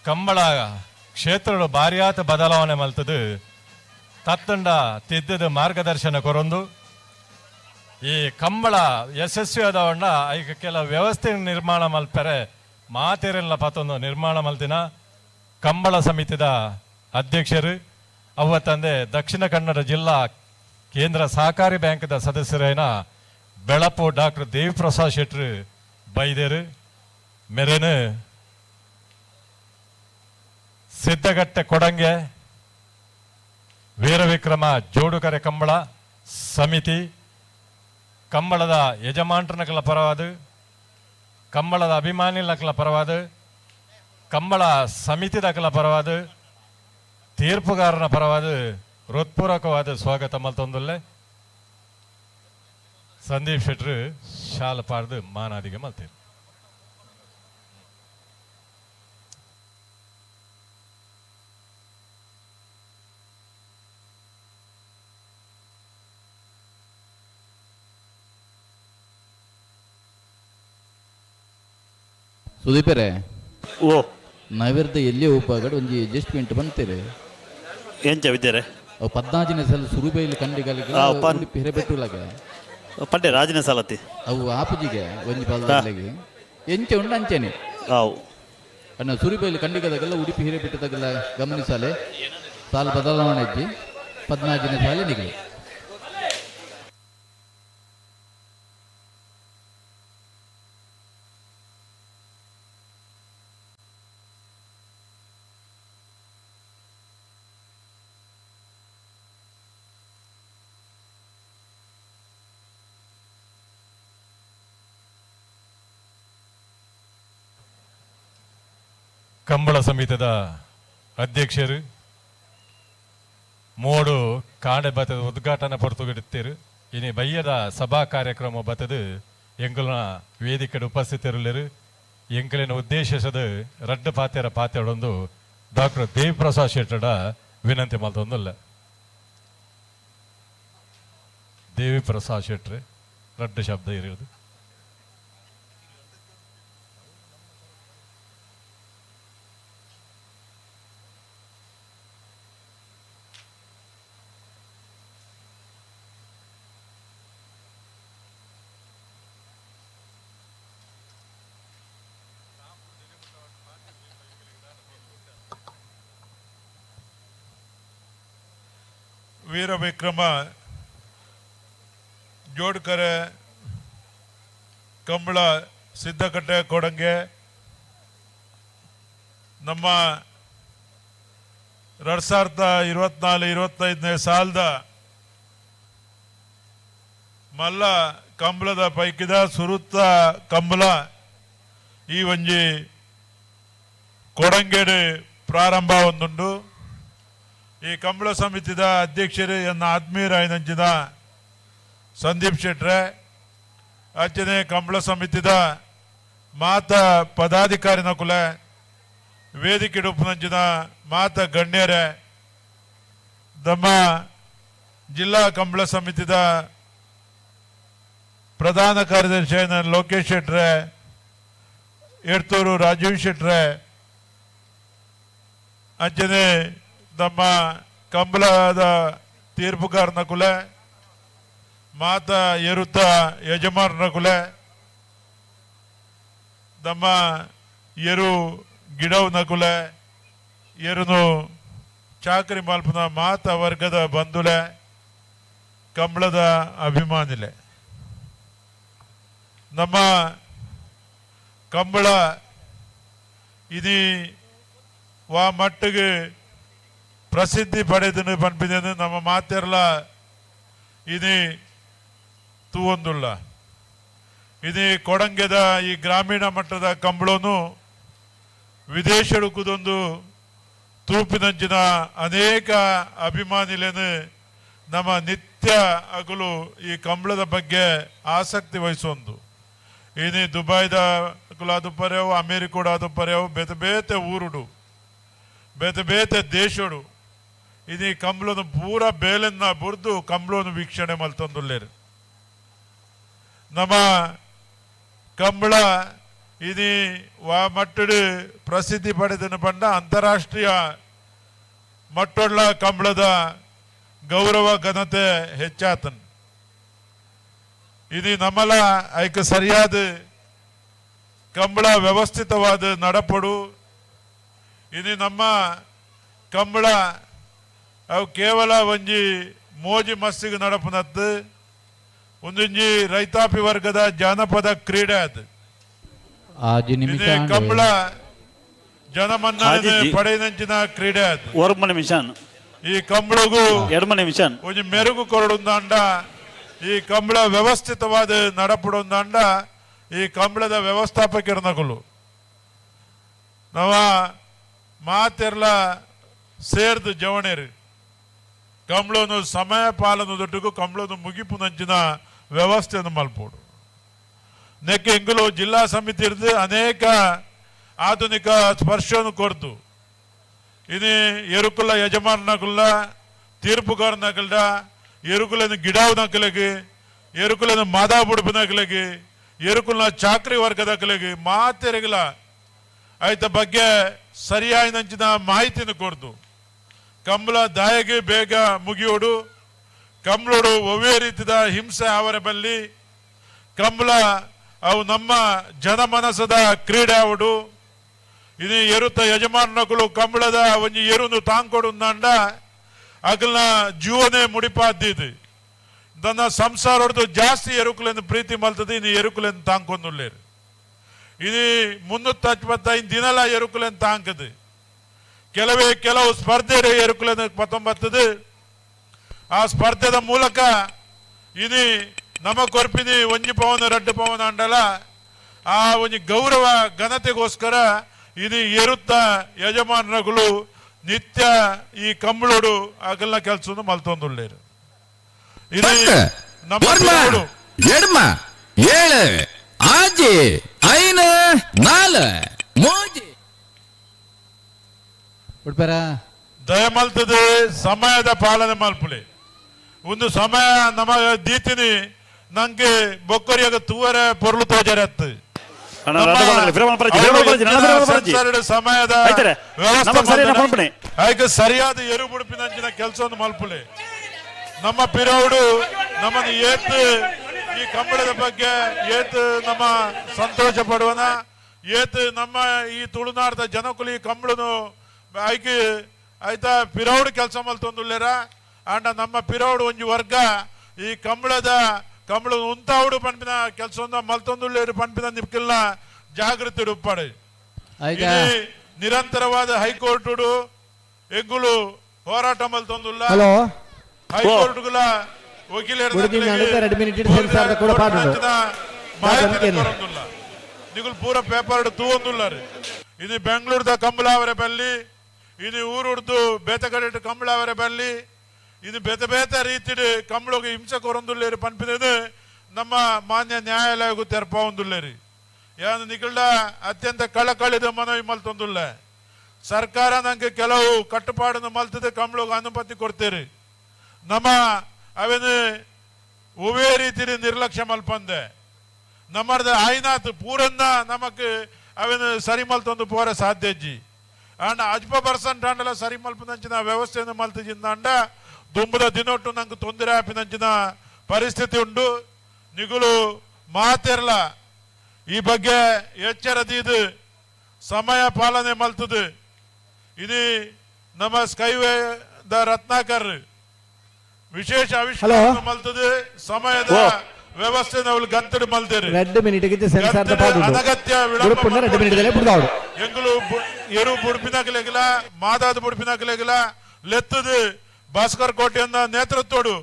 ಕಂಬಳ ಕ್ಷೇತ್ರಗಳು ಭಾರಿಯಾತ ಬದಲಾವಣೆ ಮಲ್ತದು ತತ್ತಂಡ ತಿದ್ದದ ಮಾರ್ಗದರ್ಶನ ಕೊರೊಂದು ಈ ಕಂಬಳ ಯಶಸ್ವಿ ಆದವಣ್ಣ ಈಗ ಕೆಲ ವ್ಯವಸ್ಥೆ ನಿರ್ಮಾಣ ಮಲ್ಪರೆ ಮಾತೆರೆಲ್ಲ ಪತ್ತೊಂದು ನಿರ್ಮಾಣ ಮಲ್ತಿನ ಕಂಬಳ ಸಮಿತಿದ ಅಧ್ಯಕ್ಷರು ಅವ್ವ ತಂದೆ ದಕ್ಷಿಣ ಕನ್ನಡ ಜಿಲ್ಲಾ ಕೇಂದ್ರ ಸಹಕಾರಿ ಬ್ಯಾಂಕ್ದ ಸದಸ್ಯರೇನ ಬೆಳಪು ಡಾಕ್ಟರ್ ದೇವಿಪ್ರಸಾದ್ ಶೆಟ್ರು ಬೈದೇರು ಮೆರೆನು ಸಿದ್ಧಗಟ್ಟೆ ಕೊಡಂಗೆ ವೀರವಿಕ್ರಮ ಜೋಡುಕರೆ ಕಂಬಳ ಸಮಿತಿ ಕಂಬಳದ ಯಜಮಾನ್ರನಕಲ ಪರವಾದ ಕಂಬಳದ ಅಭಿಮಾನಿಲಕಲ ಪರವಾದ ಕಂಬಳ ಸಮಿತಿದಕಲ ಪರವಾದ ತೀರ್ಪುಗಾರನ ಪರವಾದ ಹೃತ್ಪೂರ್ವಕವಾದ ಸ್ವಾಗತ ಮಲ್ತೊಂದುಲ್ಲೆ ಸಂದೀಪ್ ಶೆಟ್ರು ಶಾಲ ಪಾಡ್ದು ಮಾನಾದಿಗೆ ಮಲ್ತೇರು. ಸುದೀಪರೇ ಓ ನವೆರ್ದ ಎಲ್ಲಿ ಉಪ್ಪಾಗಡ್ ಒಂಜಿ ಅಡ್ಜಸ್ಟ್ಮೆಂಟ್ ಬಂತೇವೆ. ಎಂಚ ವಿದ್ಯಾರೆ ಅವು 14ನೇ ಸಲ ಸುರುಬೈಲು ಕಂಡಿಗಳಿಗೆ ಉಡುಪಿ ಹಿರೇಬೆಟ್ಟುಲಾಗೆ ಪಡ್ಡೆ ರಾಜನೇ ಸಾಲತಿ ಅವು ಆಪುಜಿಗೆ ಒಂಜಿ ಪಾಲಗೆ ಎಂಚ ಉಂಡು ಅಂಚೆನೆ. ಅವು ಅಣ್ಣ ಸುರುಬೈಲು ಕಂಡಿಗದಾಗೆಲ್ಲ ಉಡುಪಿ ಹಿರೇಬೆಟ್ಟದಾಗೆಲ್ಲ ಗಮನಿಸಾಲೆ ಸಾಲ ಬದಲಾವಣೆ ಅಜ್ಜಿ 14ನೇ ಸಾಲೆ ನಿಗಲಿ. ಕಂಬಳ ಸಮಿತಿದ ಅಧ್ಯಕ್ಷರು ಮೋಡು ಕಾಡೆ ಬತ್ತದ ಉದ್ಘಾಟನೆ ಪೊರ್ತುಗಿಡುತ್ತೀರು. ಇನಿ ಬಯ್ಯದ ಸಭಾ ಕಾರ್ಯಕ್ರಮ ಬತ್ತದು ಎಂಕುಲ್ನ ವೇದಿಕೆ ಉಪಸ್ಥಿತರುಳ್ಳರು. ಎಂಕಲಿನ ಉದ್ದೇಶಿಸದ ರಡ್ಡು ಪಾತೆರ ಪಾತೆರೊಂದು ಡಾಕ್ಟರ್ ದೇವಿಪ್ರಸಾದ್ ಶೆಟ್ಟಡ ವಿನಂತಿ ಮಲ್ತೊಂದುಲ್ಲ. ದೇವಿಪ್ರಸಾದ್ ಶೆಟ್ರೆ ರಡ್ಡು ಶಬ್ದ ಇರೋದು. ವೀರ ವಿಕ್ರಮ ಜೋಡ್ಕರೆ ಕಂಬಳ ಸಿದ್ದಕಟ್ಟೆ ಕೊಡಂಗೆ ನಮ್ಮ 2024-25ನೇ ಸಾಲದ ಮಲ್ಲ ಕಂಬಳದ ಪೈಕಿದ ಸುರುತ್ತ ಕಂಬಳ ಈ ಒಂಜಿ ಕೊಡಂಗೇಡು ಪ್ರಾರಂಭ ಒಂದುಂಡು. ಈ ಕಂಬಳ ಸಮಿತಿದ ಅಧ್ಯಕ್ಷರು ಎನ್ನ ಆತ್ಮೀಯರಾಯಿನಂಚಿನ ಸಂದೀಪ್ ಶೆಟ್ರೆ, ಅಚ್ಚನೆ ಕಂಬಳ ಸಮಿತಿದ ಮಾತ ಪದಾಧಿಕಾರಿನ ಕುಲ, ವೇದಿಕೆ ಉಪನಂಚಿನ ಮಾತ ಗಣ್ಯರೇ, ನಮ್ಮ ಜಿಲ್ಲಾ ಕಂಬಳ ಸಮಿತಿದ ಪ್ರಧಾನ ಕಾರ್ಯದರ್ಶಿ ಲೋಕೇಶ್ ಶೆಟ್ರೆ, ಎಡ್ತೂರು ರಾಜೀವ್ ಶೆಟ್ರೆ, ಅಂಚನೆ ನಮ್ಮ ಕಂಬಳದ ತೀರ್ಪುಗಾರನ ಕುಲೆ, ಮಾತ ಎರುತ್ತ ಯಜಮಾನರ ಕುಲೆ, ನಮ್ಮ ಎರು ಗಿಡವನ ಕುಲೆ, ಎರುನು ಚಾಕರಿ ಮಲ್ಪನ ಮಾತ ವರ್ಗದ ಬಂಧುಲೆ, ಕಂಬಳದ ಅಭಿಮಾನಿಲೆ. ನಮ್ಮ ಕಂಬಳ ಇದೀ ವಾ ಮಟ್ಟಿಗೆ ಪ್ರಸಿದ್ಧಿ ಪಡೆದನು ಪನ್ಪಿದೇನು ನಮ್ಮ ಮಾತೆರ್ಲ ಇನಿ ತೂವೊಂದುಲ್ಲ. ಇನಿ ಕೊಡಂಗೆದ ಈ ಗ್ರಾಮೀಣ ಮಟ್ಟದ ಕಂಬಳನು ವಿದೇಶಡುಕುದೊಂದು ತೂಪಿನಂಚಿನ ಅನೇಕ ಅಭಿಮಾನಿಲೇನು ನಮ್ಮ ನಿತ್ಯ ಅಗಲು ಈ ಕಂಬಳದ ಬಗ್ಗೆ ಆಸಕ್ತಿ ವಹಿಸೊಂದು. ಇನಿ ದುಬೈದ ಅಕುಲು ಪರ್ಯಾವು, ಅಮೇರಿಕೋಡು ಅದು ಪರ್ಯಾವು, ಬೇತೆ ಬೇತೆ ಊರುಡು ಬೇತೆ ಬೇತೆ ದೇಶಡು ಇನಿ ಕಂಬಳನು ಪೂರ ಬೇಲನ್ನ ಬುರ್ದು ಕಂಬಳನು ವೀಕ್ಷಣೆ ಮಲ್ತೊಂದುಲ್ಲೇರು. ನಮ್ಮ ಕಂಬಳ ಇನಿ ವಾ ಮಟ್ಟಡು ಪ್ರಸಿದ್ಧಿ ಪಡೆದನು ಪಂಡ ಅಂತಾರಾಷ್ಟ್ರೀಯ ಮಟ್ಟೊಳ್ಳ ಕಂಬಳದ ಗೌರವ ಘನತೆ ಹೆಚ್ಚಾತನ್. ಇನಿ ನಮ್ಮಲ ಐಕ ಸರಿಯಾದ ಕಂಬಳ ವ್ಯವಸ್ಥಿತವಾದ ನಡಪಡು. ಇನಿ ನಮ್ಮ ಕಂಬಳ ಅವು ಕೇವಲ ಒಂಜಿ ಮೋಜಿ ಮಸ್ತಿಗೆ ನಡಪುನತ್ತು ಒಂದೊಂಜಿ ರೈತಾಪಿ ವರ್ಗದ ಜಾನಪದ ಕ್ರೀಡೆ ಅದು. ಕಂಬಳ ಜನಮನ್ನಣೆ ಪಡೆದಂಚಿನ ಕ್ರೀಡೆ ಅದು. ನಿಮಿಷ ಈ ಕಂಬಳಗೂ 2 ನಿಮಿಷ ಒಂಜಿ ಮೆರುಗು ಕೊರಡುಂದಾಂಡ ಈ ಕಂಬಳ ವ್ಯವಸ್ಥಿತವಾದ ನಡಪಡುಂದಾಂಡ ಈ ಕಂಬಳದ ವ್ಯವಸ್ಥಾಪಕರನಗುಲು ನವ ಮಾತೆರ್ಲ ಸೇರ್ದು ಜವಣೇರು ಕಂಬಳನು ಸಮಯ ಪಾಲನ ದೊಡ್ಡಗೂ ಕಂಬಳನು ಮುಗಿಪುನಂಚಿನ ವ್ಯವಸ್ಥೆಯನ್ನು ಮಲ್ಪೋಡು. ನೆಕ್ಕೆ ಎಂಗುಲು ಜಿಲ್ಲಾ ಸಮಿತಿ ಇರ್ದು ಅನೇಕ ಆಧುನಿಕ ಸ್ಪರ್ಶವನ್ನು ಕೊರ್ದು ಇನಿ ಎರುಕುಲ ಯಜಮಾನಗುಲ್ಲ ತೀರ್ಪುಗಾರನಗಲ್ಡ ಎರುಕುలను ಗಿಡಾವ್ನಕಲಿಗೆ ಎರುಕುలను ಮಾದಾ ಬುಡುಪಿನಕಲಿಗೆ ಎರುಕುಲನ ಚಾಕ್ರಿ ವರ್ಗದಕಲಿಗೆ ಮಾತೆರಗಿಲ್ಲ ಆಯ್ತ ಬಗ್ಗೆ ಸರಿಯಾಯಿನಂಚಿನ ಮಾಹಿತಿನ ಕೊರ್ದು ಕಂಬಳ ದಾಯಗೆ ಬೇಗ ಮುಗಿಯೋಡು ಕಂಬಳೋಡು ಒವ್ವೇ ರೀತಿಯ ಹಿಂಸೆ ಅವರ ಬಲ್ಲಿ ಕಂಬಳ ಅವು ನಮ್ಮ ಜನಮನಸದ ಕ್ರೀಡೆ ಅವಡು ಇದು ಎರುತ್ತ ಯಜಮಾನಗಳು ಕಂಬಳದ ಒಂಜಿ ಎರುನು ತಾಂಕೊಡು ಅಂಡ ಅಗಲ್ನ ಜೀವನೇ ಮುಡಿಪಾದ್ದಿದ್ದು ತನ್ನ ಸಂಸಾರೊಡ್ದು ಜಾಸ್ತಿ ಎರುಕುಲೆಂದು ಪ್ರೀತಿ ಮಲ್ತದೆ ಇನ್ನು ಎರುಕುಲೆಂದು ತಾಂಕೊಂದುಲ್ಲೇರು ಇದು 365 ದಿನಲ ಎರುಕುಲೆಂದು ತಾಂಕದು ಕೆಲವೇ ಕೆಲವು ಸ್ಪರ್ಧೆ ಎರುಕುಲೆಂದು 19 ಆ ಸ್ಪರ್ಧೆದ ಮೂಲಕ ಇದು ನಮ್ಮ ಕೊರ್ಪಿನಿ ಒಂಜಿ ಪವನ ರಡ್ಡು ಪವನ ಅಂಡಲ ಆ ಒಂಜಿ ಗೌರವ ಘನತೆಗೋಸ್ಕರ ಇದು ಎರುತ್ತ ಯಜಮಾನರುಗಳು ನಿತ್ಯ ಈ ಕಂಬಳೋಡು ಅಗಲ್ನ ಕೆಲಸ ಮಲ್ತೊಂದುಳ್ಳೇರು. ಇದು ನಮ್ಮ ಎಡ್ಮ 7 6 5 4 3 ಉಡ್ಪರ ದಯಮಲ್ತದೆ ಸಮಯದ ಪಾಲನೆ ಮಲ್ಪುಲೆ. ಒಂದು ಸಮಯ ನಮ ದೀತಿನಿ ನಂಗೆ ಬೊಕ್ಕರಿಯಾಗ ತೂವರೆ ಪೊರ್ಲು ತೋಜರತ್ತು ಸಮಯದ ವ್ಯವಸ್ಥೆ ಸರಿಯಾದ ಎರು ಬುಡುಪಿನಂಚಿನ ಕೆಲಸವನ್ನು ಮಲ್ಪುಲೆ. ನಮ್ಮ ಪಿರೌಡು ನಮ್ಮನ್ನು ಏತ್ ಈ ಕಂಬಳದ ಬಗ್ಗೆ ಏತ್ ನಮ್ಮ ಸಂತೋಷ ಪಡುವನ ಏತ್ ನಮ್ಮ ಈ ತುಳುನಾಡದ ಜನಕುಲಿ ಕಂಬಳನು ಆಯ್ಕೆ ಆಯ್ತಾ ಪಿರೌಡು ಕೆಲಸ ಮಲ್ತೊಂದುಲ್ಲೇರ. ಅಂಡ ನಮ್ಮ ಪಿರೌಡು ಒಂಜಿ ವರ್ಗ ಈ ಕಂಬಳದ ಕಂಬಳ ಉಂತಾವುಡು ಪನ್ಪಿನ ಕೆಲಸ ಮಲ್ತೊಂದುಲ್ಲೇರು ಪನ್ಪಿನ ನಿಪ್ಕಿಲ್ನ ಜಾಗೃತಿ ಉಪ್ಪಾಡು. ನಿರಂತರವಾದ ಹೈಕೋರ್ಟ್ ಎಂಗುಲು ಹೋರಾಟ ಮಲ್ತೊಂದುಲ್ಲ. ಹೈಕೋರ್ಟ್ಗಳ ವಕೀಲರ ನಿಗುಲ್ ಪೂರ ಪೇಪರ್ ತೂವೊಂದುಲ್ಲಾರು. ಇದು ಬೆಂಗಳೂರದ ಕಂಬಳಾವರೆ ಬಲ್ಲಿ, ಇದು ಊರುಡ್ದು ಬೇತಗಡೆ ಕಂಬಳಾವರೆ ಬಲ್ಲಿ, ಇದು ಬೇತೆ ಬೇತೆ ರೀತಿಡ್ ಕಂಬಳಗೆ ಹಿಂಸೆ ಕೊರೊಂದುಲ್ಲೇರು ಪನ್ಪಿನದು ನಮ್ಮ ಮಾನ್ಯ ನ್ಯಾಯಾಲಯಕ್ಕೂ ತೆರಪಾವೊಂದುಲ್ಲೇರಿ. ಯಾನು ನಿಗಲ್ಡ ಅತ್ಯಂತ ಕಳಕಳಿದ ಮನವಿ ಮಲ್ತೊಂದುಲ್ಲ. ಸರ್ಕಾರ ನಂಗೆ ಕೆಲವು ಕಟ್ಟುಪಾಡನ್ನು ಮಲ್ತದೆ ಕಂಬಳಗೆ ಅನುಮತಿ ಕೊಡ್ತೀರಿ. ನಮ್ಮ ಅವೇನು ಒವೇ ರೀತಿ ನಿರ್ಲಕ್ಷ್ಯ ಮಲ್ಪಂದೆ ನಮ್ಮದ ಆಯ್ನಾತ್ ಪೂರನ್ನ ನಮಕ್ ಅವೇನು ಸರಿ ಮಲ್ತೊಂದು ಪೋರ ಸಾಧ್ಯ ಅಜ್ಜಿ. ಅಂಡ ಅಜ್ಪ ಪರ್ಸೆಂಟ್ ಅಂಡಲ ಸರಿ ಮಲ್ಪನಂಚಿನ ವ್ಯವಸ್ಥೆಯನ್ನು ಮಲ್ತಿಜಿಂದ ಅಂಡ ದುಂಬದ ದಿನೊಟ್ಟು ನಂಗೆ ತೊಂದರೆ ಆಪಿನಂಚಿನ ಪರಿಸ್ಥಿತಿ ಉಂಟು. ನಿಗುಲು ಮಾತಿರಲ ಈ ಬಗ್ಗೆ ಎಚ್ಚರದೀದು ಸಮಯ ಪಾಲನೆ ಮಲ್ತದೆ. ಇದು ನಮ್ಮ ಸ್ಕೈವೇ the Ratnakar ವಿಶೇಷ ಆವಿಷ್ಕಾರ ಮಲ್ತದೆ. ಸಮಯದ ವ್ಯವಸ್ಥೆ ನಾವು ಗಂತಡು ಮಲ್ತೇರಿ. 2 ಮಿನಿಟ್ ಅನಗತ್ಯ ವಿಳಂಬ ಎಂಗುಲು ಎರು ಬುಡ್ಪಿನಾಕಲೆಗಿಲ್ಲ ಮಾದಾದ ಬುಡ್ಪಿನಾಕಲೆಗಿಲ್ಲ ಲೆತ್ತದು ಭಾಸ್ಕರ್ ಕೋಟೆಯನ್ನ ನೇತೃತ್ವಡು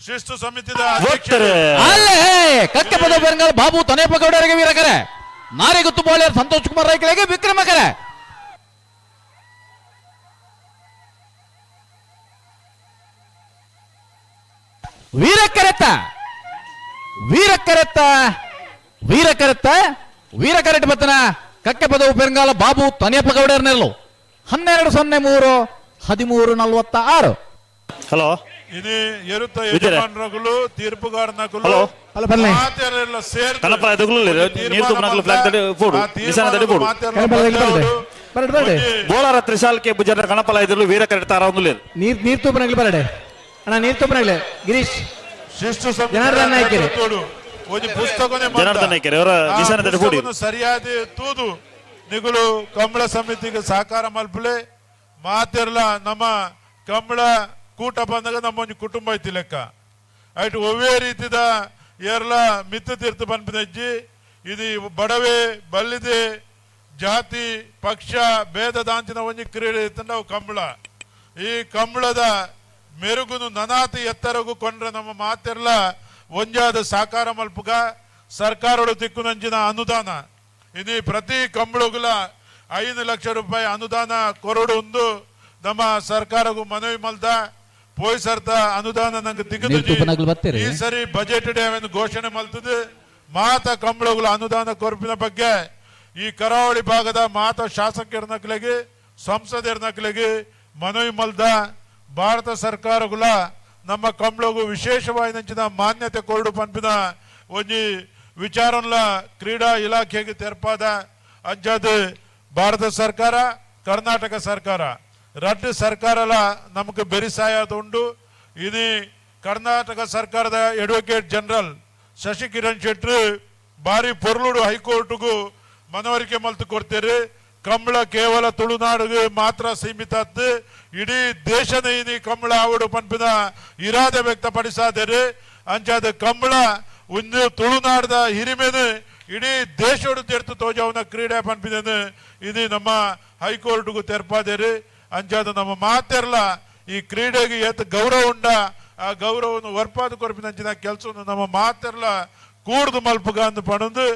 ಶಿಸ್ತು ಸಮಿತಿದ ಕಕ್ಕೆ ಪದ ಬೆರಂಗಾಲ್ ಬಾಬು ತನೇಪ ಗೌಡರಿಗೆ ವೀರಕರೆ ನಾರೆಗುತ್ತು ಬೋಳಿಯರ್ ಸಂತೋಷ್ ಕುಮಾರ್ ರೈಕಳಿಗೆ ವಿಕ್ರಮಕರೆ. ವೀರಕರೆತ್ತ ವೀರಕರೆತ್ತ ವೀರಕರೆತ್ತ ವೀರಕರೆಟ್ ಬತ್ತನ ಕಕ್ಕೆ ಪದವು ಪೆರಂಗಾಲ ಬಾಬು ತನೇಪ ಗೌಡರ ನೆರಳು 12:03 13:46. ಹಲೋ ಇದು ಎರುತ್ತ ಯಜಮಾನರುಗಳು ತೀರ್ಪುಗಾರನಕುಲು ಮಾತೆಲ್ಲ ಸೇರಿ ಬೋಳಾರ ತ್ರಿಶಾಲ್ಕೆ ಬುಜರ ಗಣಪಲ ಇದ್ರು ವೀರ ಕರೆಡ್ತಾರ ಒಂದು ನೀರ್ ನೀರ್ ತೂಪನಗ್ಲಿ ಬರಡೆ ಅಣ್ಣ, ನೀರ್ ತೂಪನಗ್ಲೆ ಗಿರೀಶ್ ಶಿಸ್ತು ಜನಾರ್ದನ್ ನಾಯ್ಕರು ಒಂದು ಪುಸ್ತಕನೇ ಜನಾರ್ದನ್ ನಾಯ್ಕರು ಅವರ ನಿಶಾನ ತಡೆ ಸರಿಯಾದ ತೂದು ನಿಗುಲು ಕಂಬಳ ಸಮಿತಿಗೆ ಸಹಕಾರ ಮಲ್ಪುಲೆ. ಮಾತಿರಲ ನಮ್ಮ ಕಂಬಳ ಕೂಟ ಬಂದಾಗ ನಮ್ಮ ಒಂದು ಕುಟುಂಬ ಐತಿ ಲೆಕ್ಕ ಆಯ್ತು. ಒವ್ವೇ ರೀತಿದ ಏರ್ಲ ಮಿತ್ತು ತೀರ್ಥ ಪನ್ಪಿನಜ್ಜಿ ಇದು ಬಡವೆ ಬಲ್ಲಿದೆ ಜಾತಿ ಪಕ್ಷ ಭೇದ ದಾಂಚಿನ ಒಂಜಿ ಕ್ರೀಡೆ ಇತ್ತಂಡ ಕಂಬಳ. ಈ ಕಂಬಳದ ಮೆರುಗುನು ನನಾತಿ ಎತ್ತರಗು ಕೊಂಡ್ರೆ ನಮ್ಮ ಮಾತಿರ್ಲ ಒಂಜಾದ ಸಾಕಾರ ಮಲ್ಪುಗ ಸರ್ಕಾರಗಳು ತಿಕ್ಕುನಂಚಿನ ಅನುದಾನ ಇನ್ನು ಪ್ರತಿ ಕಂಬಳಗುಲ 5 ಲಕ್ಷ ರೂಪಾಯಿ ಅನುದಾನ ಕೊರಡು ಒಂದು ನಮ್ಮ ಸರ್ಕಾರಗೂ ಮನವಿ ಮಲ್ದ ಪೋಯ್ ಸರ್ತ ಅನುದಾನ ನಂಗೆ ತಿಕ್ಕದು. ಈ ಸರಿ ಬಜೆಟ್ ಡೇ ಘೋಷಣೆ ಮಲ್ತದೆ. ಮಾತ ಕಂಬಳಗಳ ಅನುದಾನ ಕೊರಪಿನ ಬಗ್ಗೆ ಈ ಕರಾವಳಿ ಭಾಗದ ಮಾತ ಶಾಸಕರ ನಕಲಿಗೆ ಸಂಸದರ ನಕಲಿಗೆ ಮನವಿ ಮಲ್ದ ಭಾರತ ಸರ್ಕಾರಗಳ ನಮ್ಮ ಕಂಬಳಗೂ ವಿಶೇಷವಾಗಿ ನಂಚಿನ ಮಾನ್ಯತೆ ಕೊರಡು ಪನ್ಪಿನ ಒಂಜಿ ವಿಚಾರನ್ಲ ಕ್ರೀಡಾ ಇಲಾಖೆಗೆ ತೆರಪಾದ ಅಂಚಾದ ಭಾರತ ಸರ್ಕಾರ ಕರ್ನಾಟಕ ಸರ್ಕಾರ ರಡ್ಡು ಸರ್ಕಾರಲ ನಮಕ್ ಬೆರಿಸಾಯದ ಉಂಡು. ಇನಿ ಕರ್ನಾಟಕ ಸರ್ಕಾರದ ಅಡ್ವೊಕೇಟ್ ಜನರಲ್ ಶಶಿಕಿರಣ್ ಶೆಟ್ರು ಬಾರಿ ಪೊರ್ಲುಡು ಹೈಕೋರ್ಟ್ಗೂ ಮನವರಿಕೆ ಮಲ್ತು ಕೊಡ್ತೇವೆ. ಕಂಬಳ ಕೇವಲ ತುಳುನಾಡಿಗೆ ಮಾತ್ರ ಸೀಮಿತ ಇಡೀ ದೇಶದ ಇನಿ ಕಂಬಳ ಆವಡು ಪನ್ಪಿನ ಇರಾದೆ ವ್ಯಕ್ತಪಡಿಸಾದೇರಿ. ಅಂಚಾದ ಕಂಬಳ ಒಂದು ತುಳುನಾಡದ ಹಿರಿಮೆನು ಇಡೀ ದೇಶೋಡು ತೆರ್ತು ತೋಜವನ ಕ್ರೀಡೆ ಪನ್ಪಿನ ಇದು ನಮ್ಮ ಹೈಕೋರ್ಟ್ಗೂ ತೆರ್ಪಾದೇರಿ. ಅಂಚಾದ ನಮ್ಮ ಮಾತೆರ್ಲ ಈ ಕ್ರೀಡೆಗೆ ಏತ್ ಗೌರವ ಉಂಡ ಆ ಗೌರವವನ್ನು ವರ್ಪಾದ ಕೊರಪಿನಂಚಿನ ಕೆಲಸವನ್ನು ನಮ್ಮ ಮಾತೆರ್ಲ ಕೂಡ್ದು ಮಲ್ಪುಗ ಅಂದು ಪಣಂದು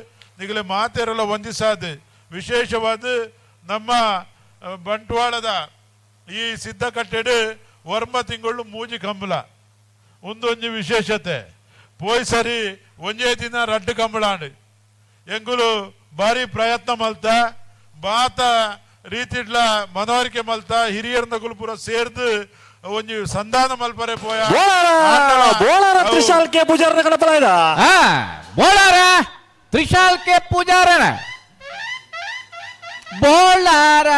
ನಿಗಲೆ ಮಾತೆರೆಲ್ಲ ವಂದಿಸಾದೆ. ವಿಶೇಷವಾದ ನಮ್ಮ ಬಂಟ್ವಾಳದ ಈ ಸಿದ್ಧಕಟ್ಟೆಡು ವರ್ಮ ತಿಂಗಳು ಮೂಜಿ ಕಂಬಳ ಒಂದೊಂದು ವಿಶೇಷತೆ. ಪೋಯ್ ಸರಿ ಒಂಜೇ ದಿನ ರಡ್ಡು ಕಂಬಳಾಂಡು ಎಂಗುಲು ಭಾರಿ ಪ್ರಯತ್ನ ಮಲ್ತ ಬಾತ ರೀತಿಡ್ಲ ಮನವರಿಕೆ ಮಲ್ತ ಹಿರಿಯರ್ನ ಪೂರ ಸೇರ್ದು ಒಂಜಿ ಸಂಧಾನ ಮಲ್ಪರೆ ಪೋಯ. ತ್ರಿಶಾಲ್ ಕೆ ಪೂಜಾರನ ಕಣಪಲಾಯ್ದ ಬೋಳಾರ ತ್ರಿಶಾಲ್ ಕೆ ಪೂಜಾರನ ಬೋಳಾರ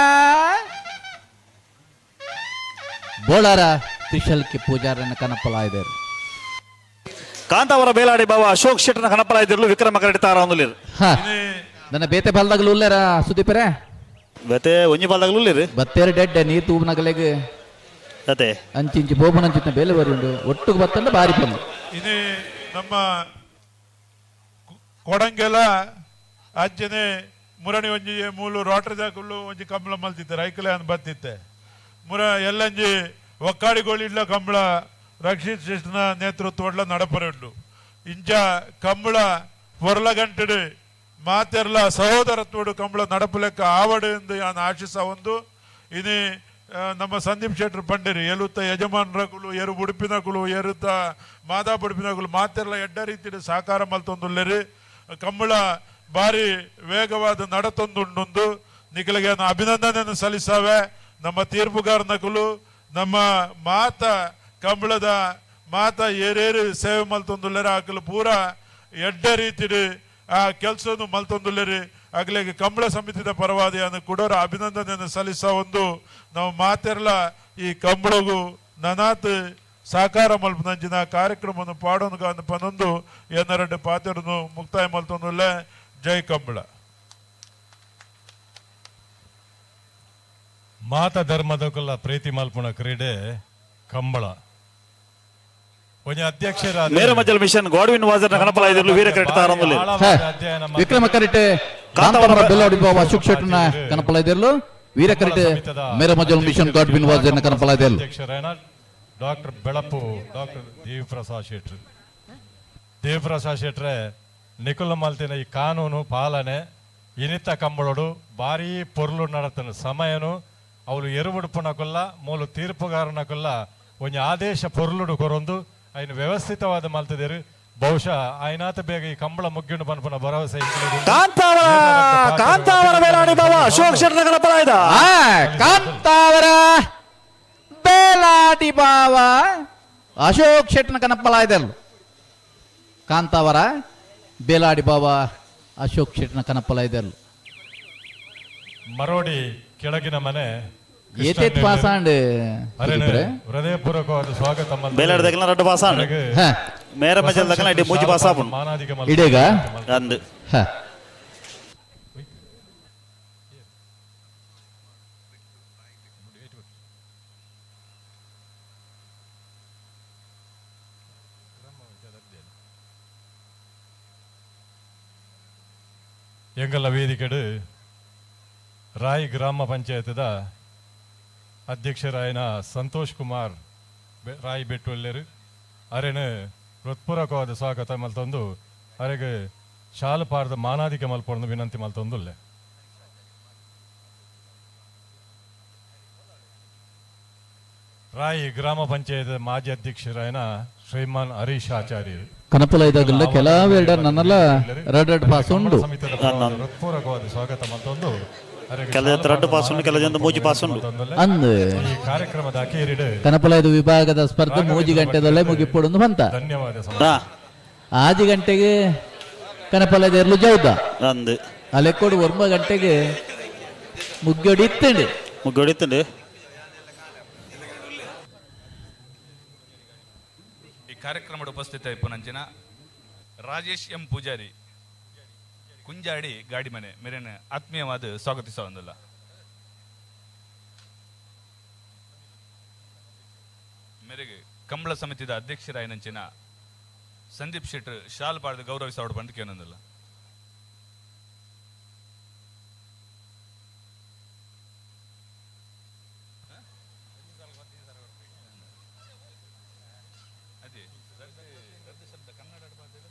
ಬೋಳಾರ ತ್ರಿಶಾಲ್ ಕೆ ಪೂಜಾರನ ಕಣಪಲಾಯ್ದರು. ಕಾಂತಾವರ ಬೇಲಾಡಿ ಬಾಬಾ ಅಶೋಕ್ ಶೆಟ್ಟನ ಕಣಪಲಾಯ್ದಿರ್ಲು ವಿಕ್ರಮ ಕರಡಿ ತಾರ ಒಂದುಲಿರು. ನನ್ನ ಬೇತೆ ಬಲ್ದಾಗಲು ಉಲ್ಲೇರ ಸುದೀಪರೇ ಬೇತೆ ಒಂಜಿ ಬಲ್ದಾಗಲು ಉಲ್ಲೇರು ಬತ್ತೇರು ಡೆಡ್ಡೆ ನೀರು ತೂಬನಗಲೆಗ್ ಅದೇ ಅಂಚಿಂಚಿ ಬೋಬನಂಚಿನ ಬೇಲೆ ಬರುಂಡು ಒಟ್ಟುಗೆ ಬತ್ತಂಡ ಬಾರಿ ಬಂದು. ಇದು ನಮ್ಮ ಕೊಡಂಗೆಲ ಅಜ್ಜನೆ ಮುರಣಿ ಒಂಜಿ ಮೂಲು ರೋಟರಿದಾಕುಲ್ಲು ಒಂಜಿ ಕಂಬಳ ಮಲ್ತಿತ್ತೆ ರೈಕಲೆ ಅನ್ ಬತ್ತಿತ್ತೆ ಮುರ ಎಲ್ಲಂಜಿ ಒಕ್ಕಾಡಿಗೋಳಿಡ್ಲ ಕಂಬಳ ರಕ್ಷಿತ್ ಶ್ರೇಷ್ಠನ ನೇತೃತ್ವಡ್ಲ ನಡಪರುಂಡು. ಇಂಚ ಕಂಬಳ ಪೊರ್ಲಗಂಟೆಡು ಮಾತೆರ್ಲ ಸಹೋದರತ್ವಡು ಕಂಬಳ ನಡಪುಲೆಕ್ಕ ಆವಡು ಎಂದು ನಾನು ಆಶಿಸ ಒಂದು. ಇನಿ ನಮ್ಮ ಸಂದೀಪ್ ಶೆಟ್ಟರು ಪಂಡಿರಿ ಎಲುತ್ತ ಯಜಮಾನ್ರಕುಲು ಎರು ಉಡುಪಿನಕುಲು ಎರುತ್ತ ಮಾದಾ ಉಡುಪಿನಕುಲು ಮಾತೆರ್ಲ ಎಡ್ಡ ರೀತಿಯ ಸಹಕಾರ ಮಲ್ತೊಂದುಲ್ಲೆರಿ. ಕಂಬಳ ಭಾರಿ ವೇಗವಾದ ನಡತೊಂದುಂಡುಂದು ನಿಖಲಿಗೆ ಅಭಿನಂದನೆಯನ್ನು ಸಲ್ಲಿಸಾವೆ. ನಮ್ಮ ತೀರ್ಪುಗಾರನಕುಲು ನಮ್ಮ ಮಾತ ಕಂಬಳದ ಮಾತ ಏರೇರು ಸೇವೆ ಮಲ್ತೊಂದುಲ್ಲೆರ ಆಕಲು ಪೂರ ಎಡ್ಡ ರೀತಿಡು ಆ ಕೆಲಸವನ್ನು ಮಲ್ತೊಂದುಲ್ಲೆರಿ. ಅಗಲಿಗೆ ಕಂಬಳ ಸಮಿತಿದ ಪರವಾದಿಯನ್ನು ಕೊಡೋರ ಅಭಿನಂದನೆಯನ್ನು ಸಲ್ಲಿಸ ಒಂದು. ನಾವು ಮಾತೆರ್ಲ ಈ ಕಂಬಳಗು ನನಾತ್ ಸಹಕಾರ ಮಲ್ಪನಂಚಿನ ಕಾರ್ಯಕ್ರಮವನ್ನು ಪಾಡೋನು ಪನೊಂದು ಎನ್ನರೆಡ್ಡು ಪಾತ್ರನು ಮುಕ್ತಾಯ ಮಲ್ತೊಂದುಲ್ಲೆ. ಜೈ ಕಂಬಳ. ಮಾತ ಧರ್ಮದಕುಲ ಪ್ರೀತಿ ಮಲ್ಪುಣ ಕ್ರೀಡೆ ಕಂಬಳ. ಒಂಜಿ ಅಧ್ಯಕ್ಷರಾದ ಮೇರಮಜಲ್ ಮಿಷನ್ ಗಾಡ್ವಿನ್ ವಾಜರ್ನ ಕಣಪಲಾಯ್ದಿರ್ಲು ವೀರ ಕರೆಟ್ ತಾರಂದುಲ್ಲೆ. ವಿಕ್ರಮ ಕರೆಟ್ ಕಾಂತಾವರ ಬೆಲ್ಲಾಡಿ ಬಾಬಾ ಅಶೋಕ್ ಶೆಟ್ಟನ ಕಣಪಲಾಯ್ದಿರ್ಲು ವೀರ ಕರೆಟ್ ಮೇರಮಜಲ್ ಮಿಷನ್ ಗಾಡ್ವಿನ್ ವಾಜರ್ನ ಕಣಪಲಾಯ್ದಿರ್ಲು. ಅಧ್ಯಕ್ಷರಾದ ಡಾಕ್ಟರ್ ಬೆಳಪು ಡಾಕ್ಟರ್ ದೇವಿಪ್ರಸಾದ್ ಶೆಟ್ರು. ದೇವಿಪ್ರಸಾದ್ ಶೆಟ್ರೆ ನಿಕುಲ ಮಲ್ತಿನ ಈ ಕಾನೂನು ಪಾಲನೆ ಇನಿತ ಕಂಬಳೋಡು ಭಾರೀ ಪೊರ್ಲು ನಡತನ ಸಮಯನು ಅವಳು ಎರುವುಡುಪುನಕುಲ್ಲ ಮೂಲು ತೀರ್ಪುಗಾರನಕುಲ್ಲ ಒಂಜಿ ಆದೇಶ ಪೊರ್ಲುಡು ಕೊರೊಂದು ಐನು ವ್ಯವಸ್ಥಿತವಾದ ಮಲ್ತದೇರು. ಬಹುಶಃ ಐನಾತ ಬೇಗ ಈ ಕಂಬಳ ಮುಗ್ಗಿಂಡು ಪನ್ಪುನ ಭರವಸೆ. ಕಾಂತಾವರ ಬೇಲಾಡಿ ಬಾಬಾ ಅಶೋಕ್ ಶೆಟ್ಟನ ಕಣಪಲಾಯ್ದ. ಕಾಂತಾವರ ಬೇಲಾಡಿ ಬಾವ ಅಶೋಕ್ ಶೆಟ್ಟನ ಕಣಪಲಾಯ್ದಲ್ಲ. ಕಾಂತಾವರ ಬೇಲಾಡಿ ಬಾವ ಅಶೋಕ್ ಶೆಟ್ಟನ ಕಣಪಲಾಯ್ದಲ್ಲ. ಮರೋಡಿ ಕೆಳಗಿನ ಮನೆ ಏತೇತ್ ಪಾಸಾಂಡ್ ಹೃದಯಪೂರ್ವಕವಾದ ಸ್ವಾಗತ. ಬೇಲಾಡಿ ದಕಲ ರಡ್ಡು ಪಾಸಾಂಡ್ ಮೇರ ಮಜಲ್ ದಕಲ ಇಡಿ ಮೂಜಿ ಪಾಸಾಪುಂಡು ಇಡೀಗ ಅಂದು. ಎಂಗಲ ವೇದಿಕೆಡು ರಾಯ್ ಗ್ರಾಮ ಪಂಚಾಯತ್ದ ಅಧ್ಯಕ್ಷರಾಯನ ಸಂತೋಷ್ ಕುಮಾರ್ ರಾಯ್ ಬೆಟ್ಟುಲ್ಲೇರು ಅರೆನು ಹೃತ್ಪೂರ್ವಕವಾದ ಸ್ವಾಗತ ಮಲ್ತೊಂದು ಅರೆಗೆ ಶಾಲು ಪಾರದ ಮಾನಾದಿಕೆ ಮಲ್ಪೊಂದು ವಿನಂತಿ ಮಲ್ತೊಂದುಲ್ಲೆ. ರಾಯ್ ಗ್ರಾಮ ಪಂಚಾಯತ್ ಮಾಜಿ ಅಧ್ಯಕ್ಷರಾಯನ ಶ್ರೀಮಾನ್ ಹರೀಶ್ ಆಚಾರ್ಯರು. ಕನಪಲ ಇದಾಗಲ್ಲ ಕೆಲವೆರಡ ನನ್ನೆಲ್ಲ ರಡ್ ರಡ್ ಪಾಸ್ ಉಂಡು. ಹೃತ್ಪೂರ್ವಕವಾದ ಸ್ವಾಗತ ಮಲ್ತೊಂದು ಕೆಲ ರಡ್ಡು ಪಾಸ್ ಉಂಡು, ಕೆಲ ಜನ ಮೂಜಿ ಪಾಸ್ ಉಂಡು. ಅಂದು ಈ ಕಾರ್ಯಕ್ರಮದ ಅಕೇರಿಡು ಕನಪಲ ಇದು ವಿಭಾಗದ ಸ್ಪರ್ಧೆ ಮೂಜಿ ಗಂಟೆದಲ್ಲೇ ಮುಗಿಪೊಡೊಂದು ಬಂತ. ಧನ್ಯವಾದ. ಆಜಿ ಗಂಟೆಗೆ ಕನಪಲ ಎರ್ಲು ಜೌದ ಅಂದು ಅಲೆಕೋಡು 9 ಗಂಟೆಗೆ ಮುಗ್ಯೋಡಿ ಇತ್ತಂಡು. ಮುಗ್ಗೊಡಿತುಂಡು. ಈ ಕಾರ್ಯಕ್ರಮದ ಉಪಸ್ಥಿತ ಇಪ್ಪುನಂಚಿನ ರಾಜೇಶ್ ಎಂ ಪೂಜಾರಿ ಕುಂಜಾಡಿ ಗಾಡಿ ಮನೆ ಮೇರೆನ ಆತ್ಮೀಯವಾದ ಸ್ವಾಗತಿಸವಂದಲ್ಲ. ಮೇರೆಗೆ ಕಂಬಳ ಸಮಿತಿದ ಅಧ್ಯಕ್ಷರಾಯನಂಚಿನ ಸಂದೀಪ್ ಶೆಟ್ಟರ್ ಶಾಲ್ ಪಾಡ್ದು ಗೌರವಿಸೋಡು ಬಂದು ಕೇನೊಂದಿಲ್ಲ.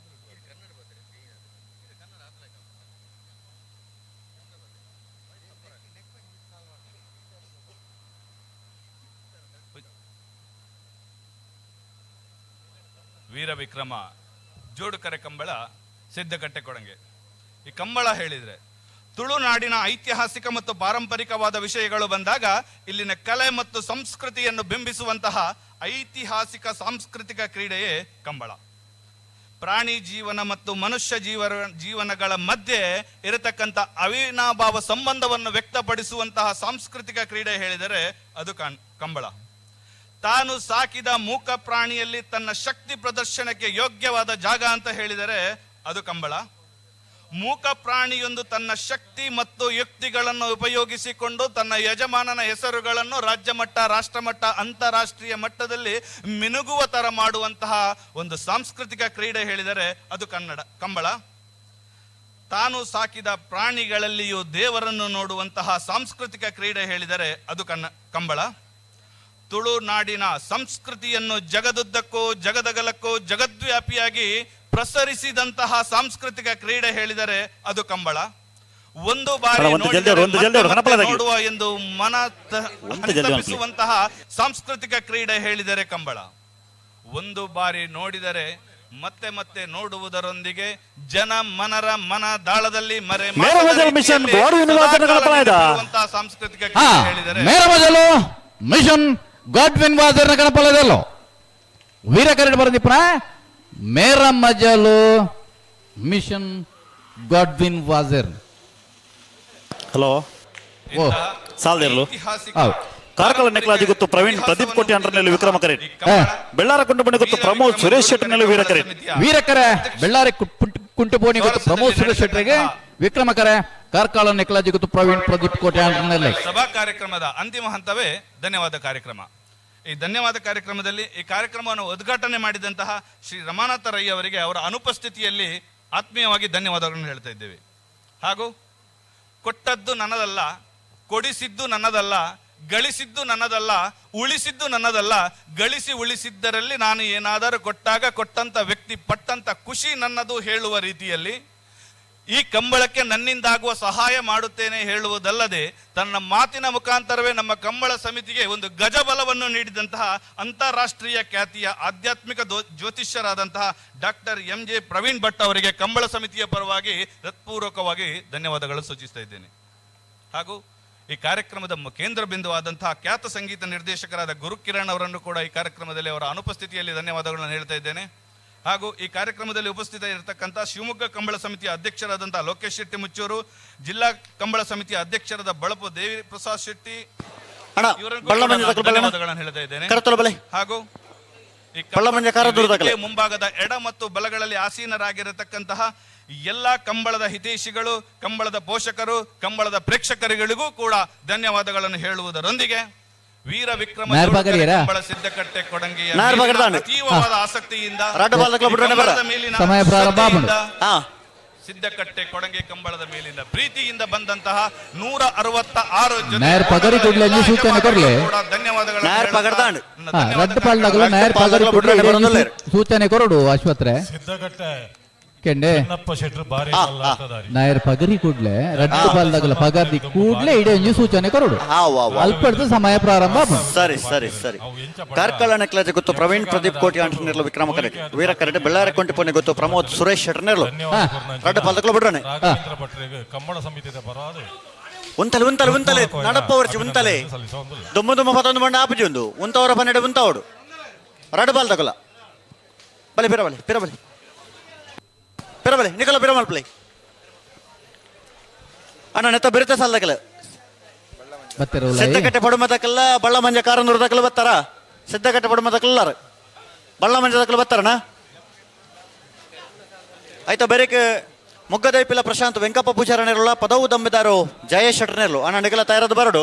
ವೀರ ವಿಕ್ರಮ ಜೋಡುಕರೆ ಕಂಬಳ ಸಿದ್ಧಕಟ್ಟೆ ಕೊಡಂಗೆ. ಈ ಕಂಬಳ ಹೇಳಿದ್ರೆ ತುಳುನಾಡಿನ ಐತಿಹಾಸಿಕ ಮತ್ತು ಪಾರಂಪರಿಕವಾದ ವಿಷಯಗಳು ಬಂದಾಗ ಇಲ್ಲಿನ ಕಲೆ ಮತ್ತು ಸಂಸ್ಕೃತಿಯನ್ನು ಬಿಂಬಿಸುವಂತಹ ಐತಿಹಾಸಿಕ ಸಾಂಸ್ಕೃತಿಕ ಕ್ರೀಡೆಯೇ ಕಂಬಳ. ಪ್ರಾಣಿ ಜೀವನ ಮತ್ತು ಮನುಷ್ಯ ಜೀವನಗಳ ಮಧ್ಯೆ ಇರತಕ್ಕಂಥ ಅವಿನಾಭಾವ ಸಂಬಂಧವನ್ನು ವ್ಯಕ್ತಪಡಿಸುವಂತಹ ಸಾಂಸ್ಕೃತಿಕ ಕ್ರೀಡೆ ಹೇಳಿದರೆ ಅದು ಕಂಬಳ. ತಾನು ಸಾಕಿದ ಮೂಕ ಪ್ರಾಣಿಯಲ್ಲಿ ತನ್ನ ಶಕ್ತಿ ಪ್ರದರ್ಶನಕ್ಕೆ ಯೋಗ್ಯವಾದ ಜಾಗ ಅಂತ ಹೇಳಿದರೆ ಅದು ಕಂಬಳ. ಮೂಕ ಪ್ರಾಣಿಯೊಂದು ತನ್ನ ಶಕ್ತಿ ಮತ್ತು ಯುಕ್ತಿಗಳನ್ನು ಉಪಯೋಗಿಸಿಕೊಂಡು ತನ್ನ ಯಜಮಾನನ ಹೆಸರುಗಳನ್ನು ರಾಜ್ಯ ಮಟ್ಟ, ರಾಷ್ಟ್ರಮಟ್ಟ, ಅಂತಾರಾಷ್ಟ್ರೀಯ ಮಟ್ಟದಲ್ಲಿ ಮಿನುಗುವ ತರ ಮಾಡುವಂತಹ ಒಂದು ಸಾಂಸ್ಕೃತಿಕ ಕ್ರೀಡೆ ಹೇಳಿದರೆ ಅದು ಕಂಬಳ. ತಾನು ಸಾಕಿದ ಪ್ರಾಣಿಗಳಲ್ಲಿಯೂ ದೇವರನ್ನು ನೋಡುವಂತಹ ಸಾಂಸ್ಕೃತಿಕ ಕ್ರೀಡೆ ಹೇಳಿದರೆ ಅದು ಕಂಬಳ. ತುಳುನಾಡಿನ ಸಂಸ್ಕೃತಿಯನ್ನು ಜಗದುದ್ದಕ್ಕೂ ಜಗದಗಲಕ್ಕೂ ಜಗದ್ವ್ಯಾಪಿಯಾಗಿ ಪ್ರಸರಿಸಿದಂತಹ ಸಾಂಸ್ಕೃತಿಕ ಕ್ರೀಡೆ ಹೇಳಿದರೆ ಅದು ಕಂಬಳ. ಒಂದು ಬಾರಿ ನೋಡುವ ಎಂದು ಮನ ತಪ್ಪಿಸುವಂತಹ ಸಾಂಸ್ಕೃತಿಕ ಕ್ರೀಡೆ ಹೇಳಿದರೆ ಕಂಬಳ. ಒಂದು ಬಾರಿ ನೋಡಿದರೆ ಮತ್ತೆ ಮತ್ತೆ ನೋಡುವುದರೊಂದಿಗೆ ಜನ ಮನರ ಮನ ದಾಳದಲ್ಲಿ ಮರೆ ಸಾಂಸ್ಕೃತಿಕ ಕ್ರೀಡೆ ಹೇಳಿದರೆ ಮಿಷನ್ ಗಾಡ್ವಿನ್ ವಾಜರ್ನ ಗಣಪಲದಲ್ಲೋ ವೀರ ಕರಡು ಬರದಿಪ್ಪನ ಮೇರ ಮಜಲು ಮಿಷನ್ ಗಾಡ್ವಿನ್ ವಾಜರ್. ಹಲೋ ಸಾಲದಿರಲು ಕಾರ್ಕಳ ನೆಕ್ಲಾಜಿ ಗೊತ್ತು ಪ್ರವೀಣ್ ಪ್ರದೀಪ್ ಕೋಟಿ ಅಂಡರ್ನಲ್ಲಿ ವಿಕ್ರಮ ಕರೆ. ಬೆಳ್ಳಾರ ಕುಂಟುಪಣಿ ಗೊತ್ತು ಪ್ರಮೋದ್ ಸುರೇಶ್ ಶೆಟ್ಟರ್ನಲ್ಲಿ ವೀರ ಕರೆ. ವೀರಕರೆ ಬೆಳ್ಳಾರಿ ಕುಂಟುಪೋಣಿ ಗೊತ್ತು ಪ್ರಮೋದ್ ಸುರೇಶ್ ಶೆಟ್ಟರಿಗೆ ವಿಕ್ರಮ ಕರೆ. ಕಾರ್ಕಳ ನೆಕ್ಲಾಜಿ ಗೊತ್ತು ಪ್ರವೀಣ್ ಪ್ರದೀಪ್ ಕೋಟಿ ಅಂಡರ್ನಲ್ಲಿ. ಸಭಾ ಕಾರ್ಯಕ್ರಮದ ಅಂತಿಮ ಹಂತವೇ ಧನ್ಯವಾದ ಕಾರ್ಯಕ್ರಮ. ಈ ಧನ್ಯವಾದ ಕಾರ್ಯಕ್ರಮದಲ್ಲಿ ಈ ಕಾರ್ಯಕ್ರಮವನ್ನು ಉದ್ಘಾಟನೆ ಮಾಡಿದಂತಹ ಶ್ರೀ ರಮಾನಾಥ ರೈ ಅವರಿಗೆ ಅವರ ಅನುಪಸ್ಥಿತಿಯಲ್ಲಿ ಆತ್ಮೀಯವಾಗಿ ಧನ್ಯವಾದಗಳನ್ನು ಹೇಳ್ತಾ ಇದ್ದೇವೆ. ಹಾಗೂ ಕೊಟ್ಟದ್ದು ನನ್ನದಲ್ಲ, ಕೊಡಿಸಿದ್ದು ನನ್ನದಲ್ಲ, ಗಳಿಸಿದ್ದು ನನ್ನದಲ್ಲ, ಉಳಿಸಿದ್ದು ನನ್ನದಲ್ಲ, ಗಳಿಸಿ ಉಳಿಸಿದ್ದರಲ್ಲಿ ನಾನು ಏನಾದರೂ ಕೊಟ್ಟಾಗ ಕೊಟ್ಟಂತ ವ್ಯಕ್ತಿ ಪಟ್ಟಂತ ಖುಷಿ ನನ್ನದು ಹೇಳುವ ರೀತಿಯಲ್ಲಿ ಈ ಕಂಬಳಕ್ಕೆ ನನ್ನಿಂದಾಗುವ ಸಹಾಯ ಮಾಡುತ್ತೇನೆ ಹೇಳುವುದಲ್ಲದೆ ತನ್ನ ಮಾತಿನ ಮುಖಾಂತರವೇ ನಮ್ಮ ಕಂಬಳ ಸಮಿತಿಗೆ ಒಂದು ಗಜಬಲವನ್ನು ನೀಡಿದಂತಹ ಅಂತಾರಾಷ್ಟ್ರೀಯ ಖ್ಯಾತಿಯ ಆಧ್ಯಾತ್ಮಿಕ ಜ್ಯೋತಿಷ್ಯರಾದಂತಹ doctor M J Praveen Bhat ಅವರಿಗೆ ಕಂಬಳ ಸಮಿತಿಯ ಪರವಾಗಿ ಹೃತ್ಪೂರ್ವಕವಾಗಿ ಧನ್ಯವಾದಗಳು ಸೂಚಿಸ್ತಾ ಇದ್ದೇನೆ. ಹಾಗೂ ಈ ಕಾರ್ಯಕ್ರಮದ ಕೇಂದ್ರ ಬಿಂದುವಾದಂತಹ ಖ್ಯಾತ ಸಂಗೀತ ನಿರ್ದೇಶಕರಾದ ಗುರುಕಿರಣ್ ಅವರನ್ನು ಕೂಡ ಈ ಕಾರ್ಯಕ್ರಮದಲ್ಲಿ ಅವರ ಅನುಪಸ್ಥಿತಿಯಲ್ಲಿ ಧನ್ಯವಾದಗಳನ್ನು ಹೇಳ್ತಾ ಇದ್ದೇನೆ. ಹಾಗೂ ಈ ಕಾರ್ಯಕ್ರಮದಲ್ಲಿ ಉಪಸ್ಥಿತ ಇರತಕ್ಕಂಥ ಶಿವಮೊಗ್ಗ ಕಂಬಳ ಸಮಿತಿಯ ಅಧ್ಯಕ್ಷರಾದಂತಹ ಲೋಕೇಶ್ ಶೆಟ್ಟಿ ಮುಚ್ಚೂರು, ಜಿಲ್ಲಾ ಕಂಬಳ ಸಮಿತಿಯ ಅಧ್ಯಕ್ಷರಾದ ಬಳಪು ದೇವಿ ಪ್ರಸಾದ್ ಶೆಟ್ಟಿ ಧನ್ಯವಾದಗಳನ್ನು ಹೇಳ್ತಾ ಇದ್ದೇನೆ. ಹಾಗೂ ಈ ಮುಂಭಾಗದ ಎಡ ಮತ್ತು ಬಲಗಳಲ್ಲಿ ಆಸೀನರಾಗಿರತಕ್ಕಂತಹ ಎಲ್ಲಾ ಕಂಬಳದ ಹಿತೈಷಿಗಳು, ಕಂಬಳದ ಪೋಷಕರು, ಕಂಬಳದ ಪ್ರೇಕ್ಷಕರುಗಳಿಗೂ ಕೂಡ ಧನ್ಯವಾದಗಳನ್ನು ಹೇಳುವುದರೊಂದಿಗೆ ವೀರ ವಿಕ್ರಮ ಕಂಬಳ ಸಿದ್ಧಕಟ್ಟೆ ಕೊಡಂಗಿಯ ಅತೀವವಾದ ಆಸಕ್ತಿಯಿಂದ ಸಿದ್ಧಕಟ್ಟೆ ಕೊಡಂಗಿ ಕಂಬಳದ ಮೇಲಿನ ಪ್ರೀತಿಯಿಂದ ಬಂದಂತಹ 166 ಧನ್ಯವಾದಗಳು. ಸೂಚನೆ ಕೊರಡು ಅಶ್ವತ್ರೆ ನಾಯರ್ ಪಗರಿ ಕೂಡ್ಲೆ ರಡ್ಡು ಪಾಲ್ದಾಗಲ ಪಗರ್ದಿ ಕೂಡ್ಲೆ ಇಡೀ ಒಂಜಿ ಸೂಚನೆ ಕೊರಡು ಅಲ್ಪಡ್ದು ಸಮಯ ಪ್ರಾರಂಭ. ಸರಿ ಸರಿ ಸರಿ. ಕಾರ್ಕಳ ನೆಕ್ಲಾಜಿ ಗೊತ್ತು ಪ್ರವೀಣ್ ಪ್ರದೀಪ್ ಕೋಟಿ ಅಂಟರ್ನೆರ್ಲು ವಿಕ್ರಮ ಕರೆಟ್ ವೀರ ಕರೆಟ್ ಬೆಳ್ಳಾರಿ ಕೊಂಟಿಪೊನ್ನೆ ಗೊತ್ತು ಪ್ರಮೋದ್ ಸುರೇಶ್ ಶೆಟ್ಟರ್ನೆರ್ಲು ರಡ್ಡು ಪಾಲ್ದಾಗಲ ಬಿಡ್ರನೆ ಕಂಬಳ ಸಮಿತಿದ ಪರವಾದ ಉಂತಲೆ ಉಂತಲೆ ಉಂತಲೆ ನಡಪ್ಪ ವರ್ಚಿ ಉಂತಲೆ ದುಮ್ಮ ದುಮ್ಮ ಪತೊಂದು ಮಂಡ ಆಪುಜಿ ಒಂದು ಉಂತವರ ಪನ್ನೆರಡು ಉಂತವಡು ರಡ್ಡು ಪಾಲ್ದಾಗಲ ಬಲೆ ಪಿರಬಲೆ ಪಿರಬಲೆ ಪಿರಬಲೆ ನಿಕಲ ಪಿರಮಲ್ ಪ್ಲೇ ಅಣ್ಣ ನೆತ್ತ ಬಿರುತ್ತೆ ಸಾಲದಕಲ ಬತ್ತೆರ ಸಿದ್ದಕಟ್ಟೆ ಪಡುಮದಕಲ್ಲ ಬಳ್ಳಮಂಜ ಕಾರಂದೂರು ದಕ್ಕಲು ಬತ್ತಾರ? ಸಿದ್ದಕಟ್ಟೆ ಪಡುಮದಕಲ್ಲಾರ ಬಳ್ಳಮಂಜ ದಕ್ಕಲು ಬತ್ತಾರಣ? ಆಯ್ತಾ ಬೇರೆಕ್ ಮೊಗ್ಗದೈಪಿಲ ಪ್ರಶಾಂತ್ ವೆಂಕಪ್ಪ ಪೂಜಾರಣಿರಲ್ಲ ಪದವು ದಂಬಿದಾರು ಜಯೇಶ್ ಶೆಟ್ಟರ್ನೆರ್ಲು ಅಣ್ಣ ನಿಗಲ ತಯಾರದ ಬರಡು.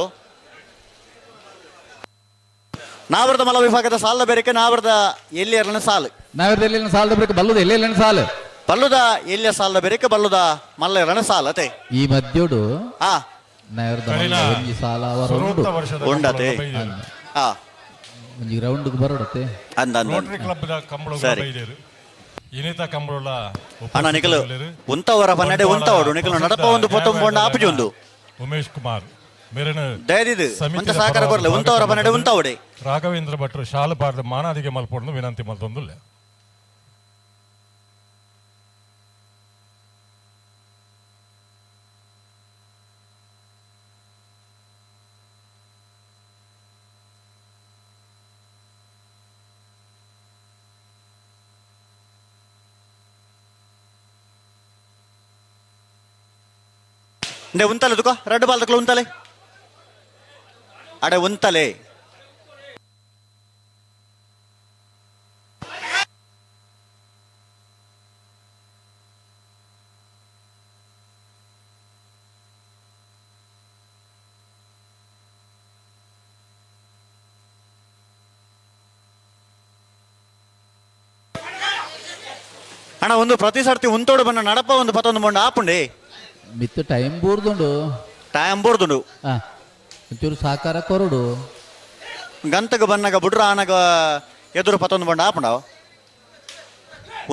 ನಾವರದ ಮಲ ವಿಭಾಗದ ಸಾಲದ ಬೇರೆಕೆ ನಾವರದ ಎಲ್ಲಿ ಎರಡನ ಸಾಲು ನಾವರದ ಎಲ್ಲಿ ಸಾಲದ ಬೇರೆಕೆ ಬಲ್ಲುದ ಎಲ್ಲಿ ಎರಡನ ಸಾಲು ಬಲ್ಲುದ ಎಲ್ಲಿಯ ಸಾಲದ ಬೇರೆಕೆ ಬಲ್ಲುದ ಮಲ್ಲ ಎರಡನ ಸಾಲ ಅತೆ ಈ ಮಧ್ಯೋಡು ಆ ನಾವರದ ಮಲ್ಲ ಒಂಜಿ ಸಾಲ ಅವರ ಉಂಡು ಉಂಡತೆ ಆ ಒಂಜಿ ರೌಂಡ್ ಬರೋಡತೆ ಅಂದ ಅಂದ ರೋಟರಿ ಕ್ಲಬ್ ದ ಕಂಬಳ ಸರಿ. ಬೈದೇರು ಇನಿತ ಕಂಬಳ ಅಣ್ಣ ನಿಕಲು ಉಂತವರ ಪನ್ನಡೆ ಉಂತವಡು ನಿಕಲು ನಡಪ ಒಂದು ಪೊತ್ತೊಂಬೊಂಡ ಆಪುಜಿ ಒಂದು ಉಮೇಶ್ ಕುಮಾರ್ ಮೇರನ ದಯದಿದು ಒಂತ ಸಹಕಾರ ಕೊರ್ಲೆ ಉಂತವರ ಪನ್ನಡೆ ಉಂತವಡೆ ರಾಘವೇಂದ್ರ ಭಟ್ರು ಶಾಲು ಪಾಡ್ದ ಮಾನಾದಿಗೆ ಮಲ್ಪೊಂದು ವಿನಂತಿ ಮಲ್ತೊಂದುಲ್ಲೆ. ನೆ ಉಂತಲೆ ತುಕ ರೆಡ್ ಬಾಲ್ ತಕಲ ಉಂತಲೆ ಅಡೆ ಉಂತಲೆ ಅಣ್ಣ ಒಂದು ಪ್ರತಿ ಸರ್ತಿ ಉಂತೋಡು ಬಣ್ಣ ನಡಪ ಒಂದು ಪತ್ತೊಂದು ಮೊಂಡ ಆಪುಂಡೆ ಮಿತ್ತು ಟೈಮ್ ಬೂರ್ದುಂಡು ಟೈಮ್ ಬೂರ್ದುಂಡು ಒಂಚೂರು ಸಹಕಾರ ಕೊರಡು ಗಂತಗ ಬನ್ನಗ ಬುಡ್ರ ಆನಗ ಎದುರು ಪತ್ತೊಂದು ಬಂಡ ಆಪುಂಡವ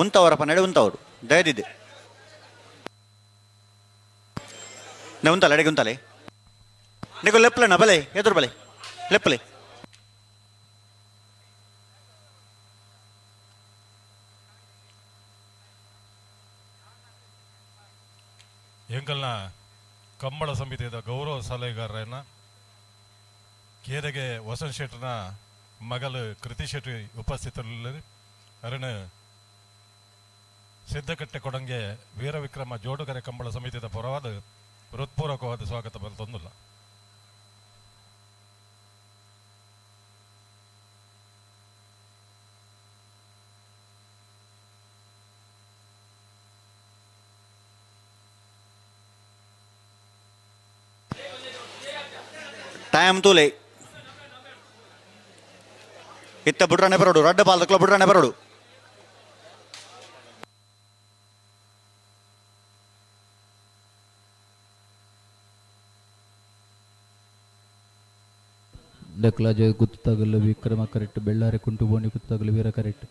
ಉಂತವರಪ್ಪ ನಡೆ ಉಂತವರು ದಯದಿದ್ದೆ ನೆ ಉಂತಲೆ ಅಡಿಗೆ ಉಂತಲೆ ನಿಗು ಲೆಪ್ಲೆನ ಬಲೆ ಎದುರು ಬಲೆ ಲೆಪ್ಪಲೆ ಎಂಕಲ್ನ ಕಂಬಳ ಸಮಿತಿಯ ಗೌರವ ಸಲಹೆಗಾರರನ್ನ ಕೇದಗೆ ವಸಂತ್ ಶೆಟ್ಟರ್ನ ಮಗಲು ಕೃತಿ ಶೆಟ್ಟಿ ಉಪಸ್ಥಿತರಿಲ್ಲರು. ಅರಣ ಸಿದ್ದಕಟ್ಟೆ ಕೊಡಂಗೆ ವೀರವಿಕ್ರಮ ಜೋಡುಗರೆ ಕಂಬಳ ಸಮಿತಿಯ ಪರವಾದ ಹೃತ್ಪೂರ್ವಕವಾದ ಸ್ವಾಗತ ಬರ್ತೊಂದಿಲ್ಲ. ಟೈಮ್ ತೂಲೆ ಇತ್ತ ಬುಡ್ರನೆ ಬರೋಡು ರಡ್ಡ ಬಾಲ್ದಕ್ಲ ಬುಡ್ರನೆ ಬರೋಡು ಡಕ್ಲಾಜ ಗುತ್ತಾಗಲು ವಿಕ್ರಮ ಕರೆಕ್ಟ್ ಬೆಳ್ಳಾರೆ ಕುಂಟು ಬೋಣಿ ಗುತ್ತಾಗಲು ವೀರ ಕರೆಕ್ಟ್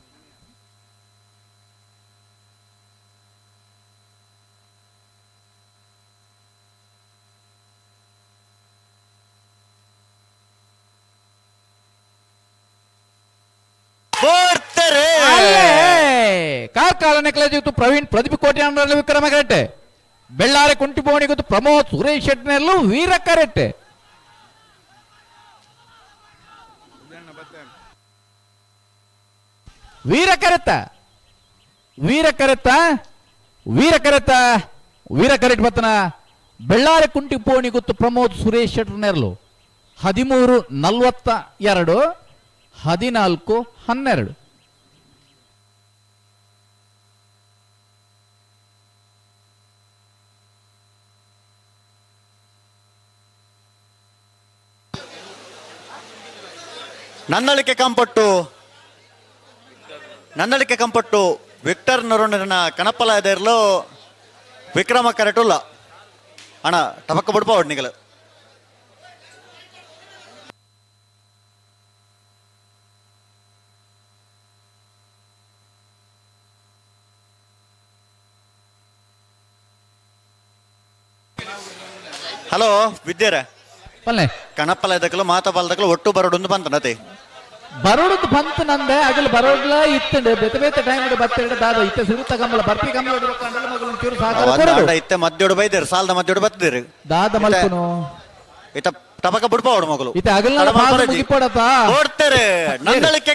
ಕಾರ್ಕಾಲ ನೆಕ್ಲೇಜ್ ಪ್ರವೀಣ್ ಪ್ರದೀಪ್ ಕೋಟೆ ವಿಕ್ರಮ ಕರೆಕ್ಟ್ ಬೆಳ್ಳಾರೆ ಕುಂಟಿಬೋಣಿ ಗೊತ್ತು ಪ್ರಮೋದ್ ಸುರೇಶ್ ಶೆಟ್ಟಿನಲ್ಲೂ ವೀರ ಕರೆಕ್ಟ್ ವೀರ ಕರೆತ ವೀರ ಕರೆತ ವೀರ ಕರೆತ ವೀರ ಕರೆಟ್ ಬತ್ತನ ಬೆಳ್ಳಾರೆ ಕುಂಟಿಪೋಣಿ ಗೊತ್ತು ಪ್ರಮೋದ್ ಸುರೇಶ್ ಶೆಟ್ಟರ್ನೆರ್ಲು 13:42 14:12 Nandalike ಕಂಪಟ್ಟು ವಿಕ್ಟರ್ ನರುಣನ ಕಣಪ್ಪಲ ಎದರ್ಲು ವಿಕ್ರಮ ಕರೆಟುಲ್ಲ ಅಣ್ಣ ಟಪಕ್ಕ ಬಿಡ್ಪ ನಿಗಲು ಹಲೋ ವಿದ್ಯಾರ ಕಣಪ್ಪಲ ಎದಕ್ಕಲು ಮಾತಪಾಲದಕ್ಕಲು ಒಟ್ಟು ಬರೋಡೊಂದು ಬಂತನತೆ ಬರೋಡದ್ದು ಬಂತು ನಂದೆ ಅಗಲು ಬರೋಡ್ಲ ಇತ್ತಂಡೆ ಬೇತೆ ಬೇತೆ ಟೈಮ್ ಬತ್ತೆರಡು ದಾದ ಇತ್ತೆ ಸುರುತ ಕಂಬಳ ಬರ್ಪಿ ಕಂಬಳ ಮಗಳು ಚೂರು ಸಾಕಾರ ಇತ್ತೆ ಮಧ್ಯೋಡು ಬೈದೇರು ಸಾಲದ ಮಧ್ಯೋಡು ಬತ್ತಿದೇರು ದಾದ ಮಲ್ಪನು ಇತ್ತ ಟಪಕ ಬಿಡ್ಪ ಮಗಳು ಇತ್ತೆ ಅಗಲ ಮುಗಿಪೋಡಪ್ಪ ಓಡ್ತಾರೆ ನಂದಳಿಕೆ.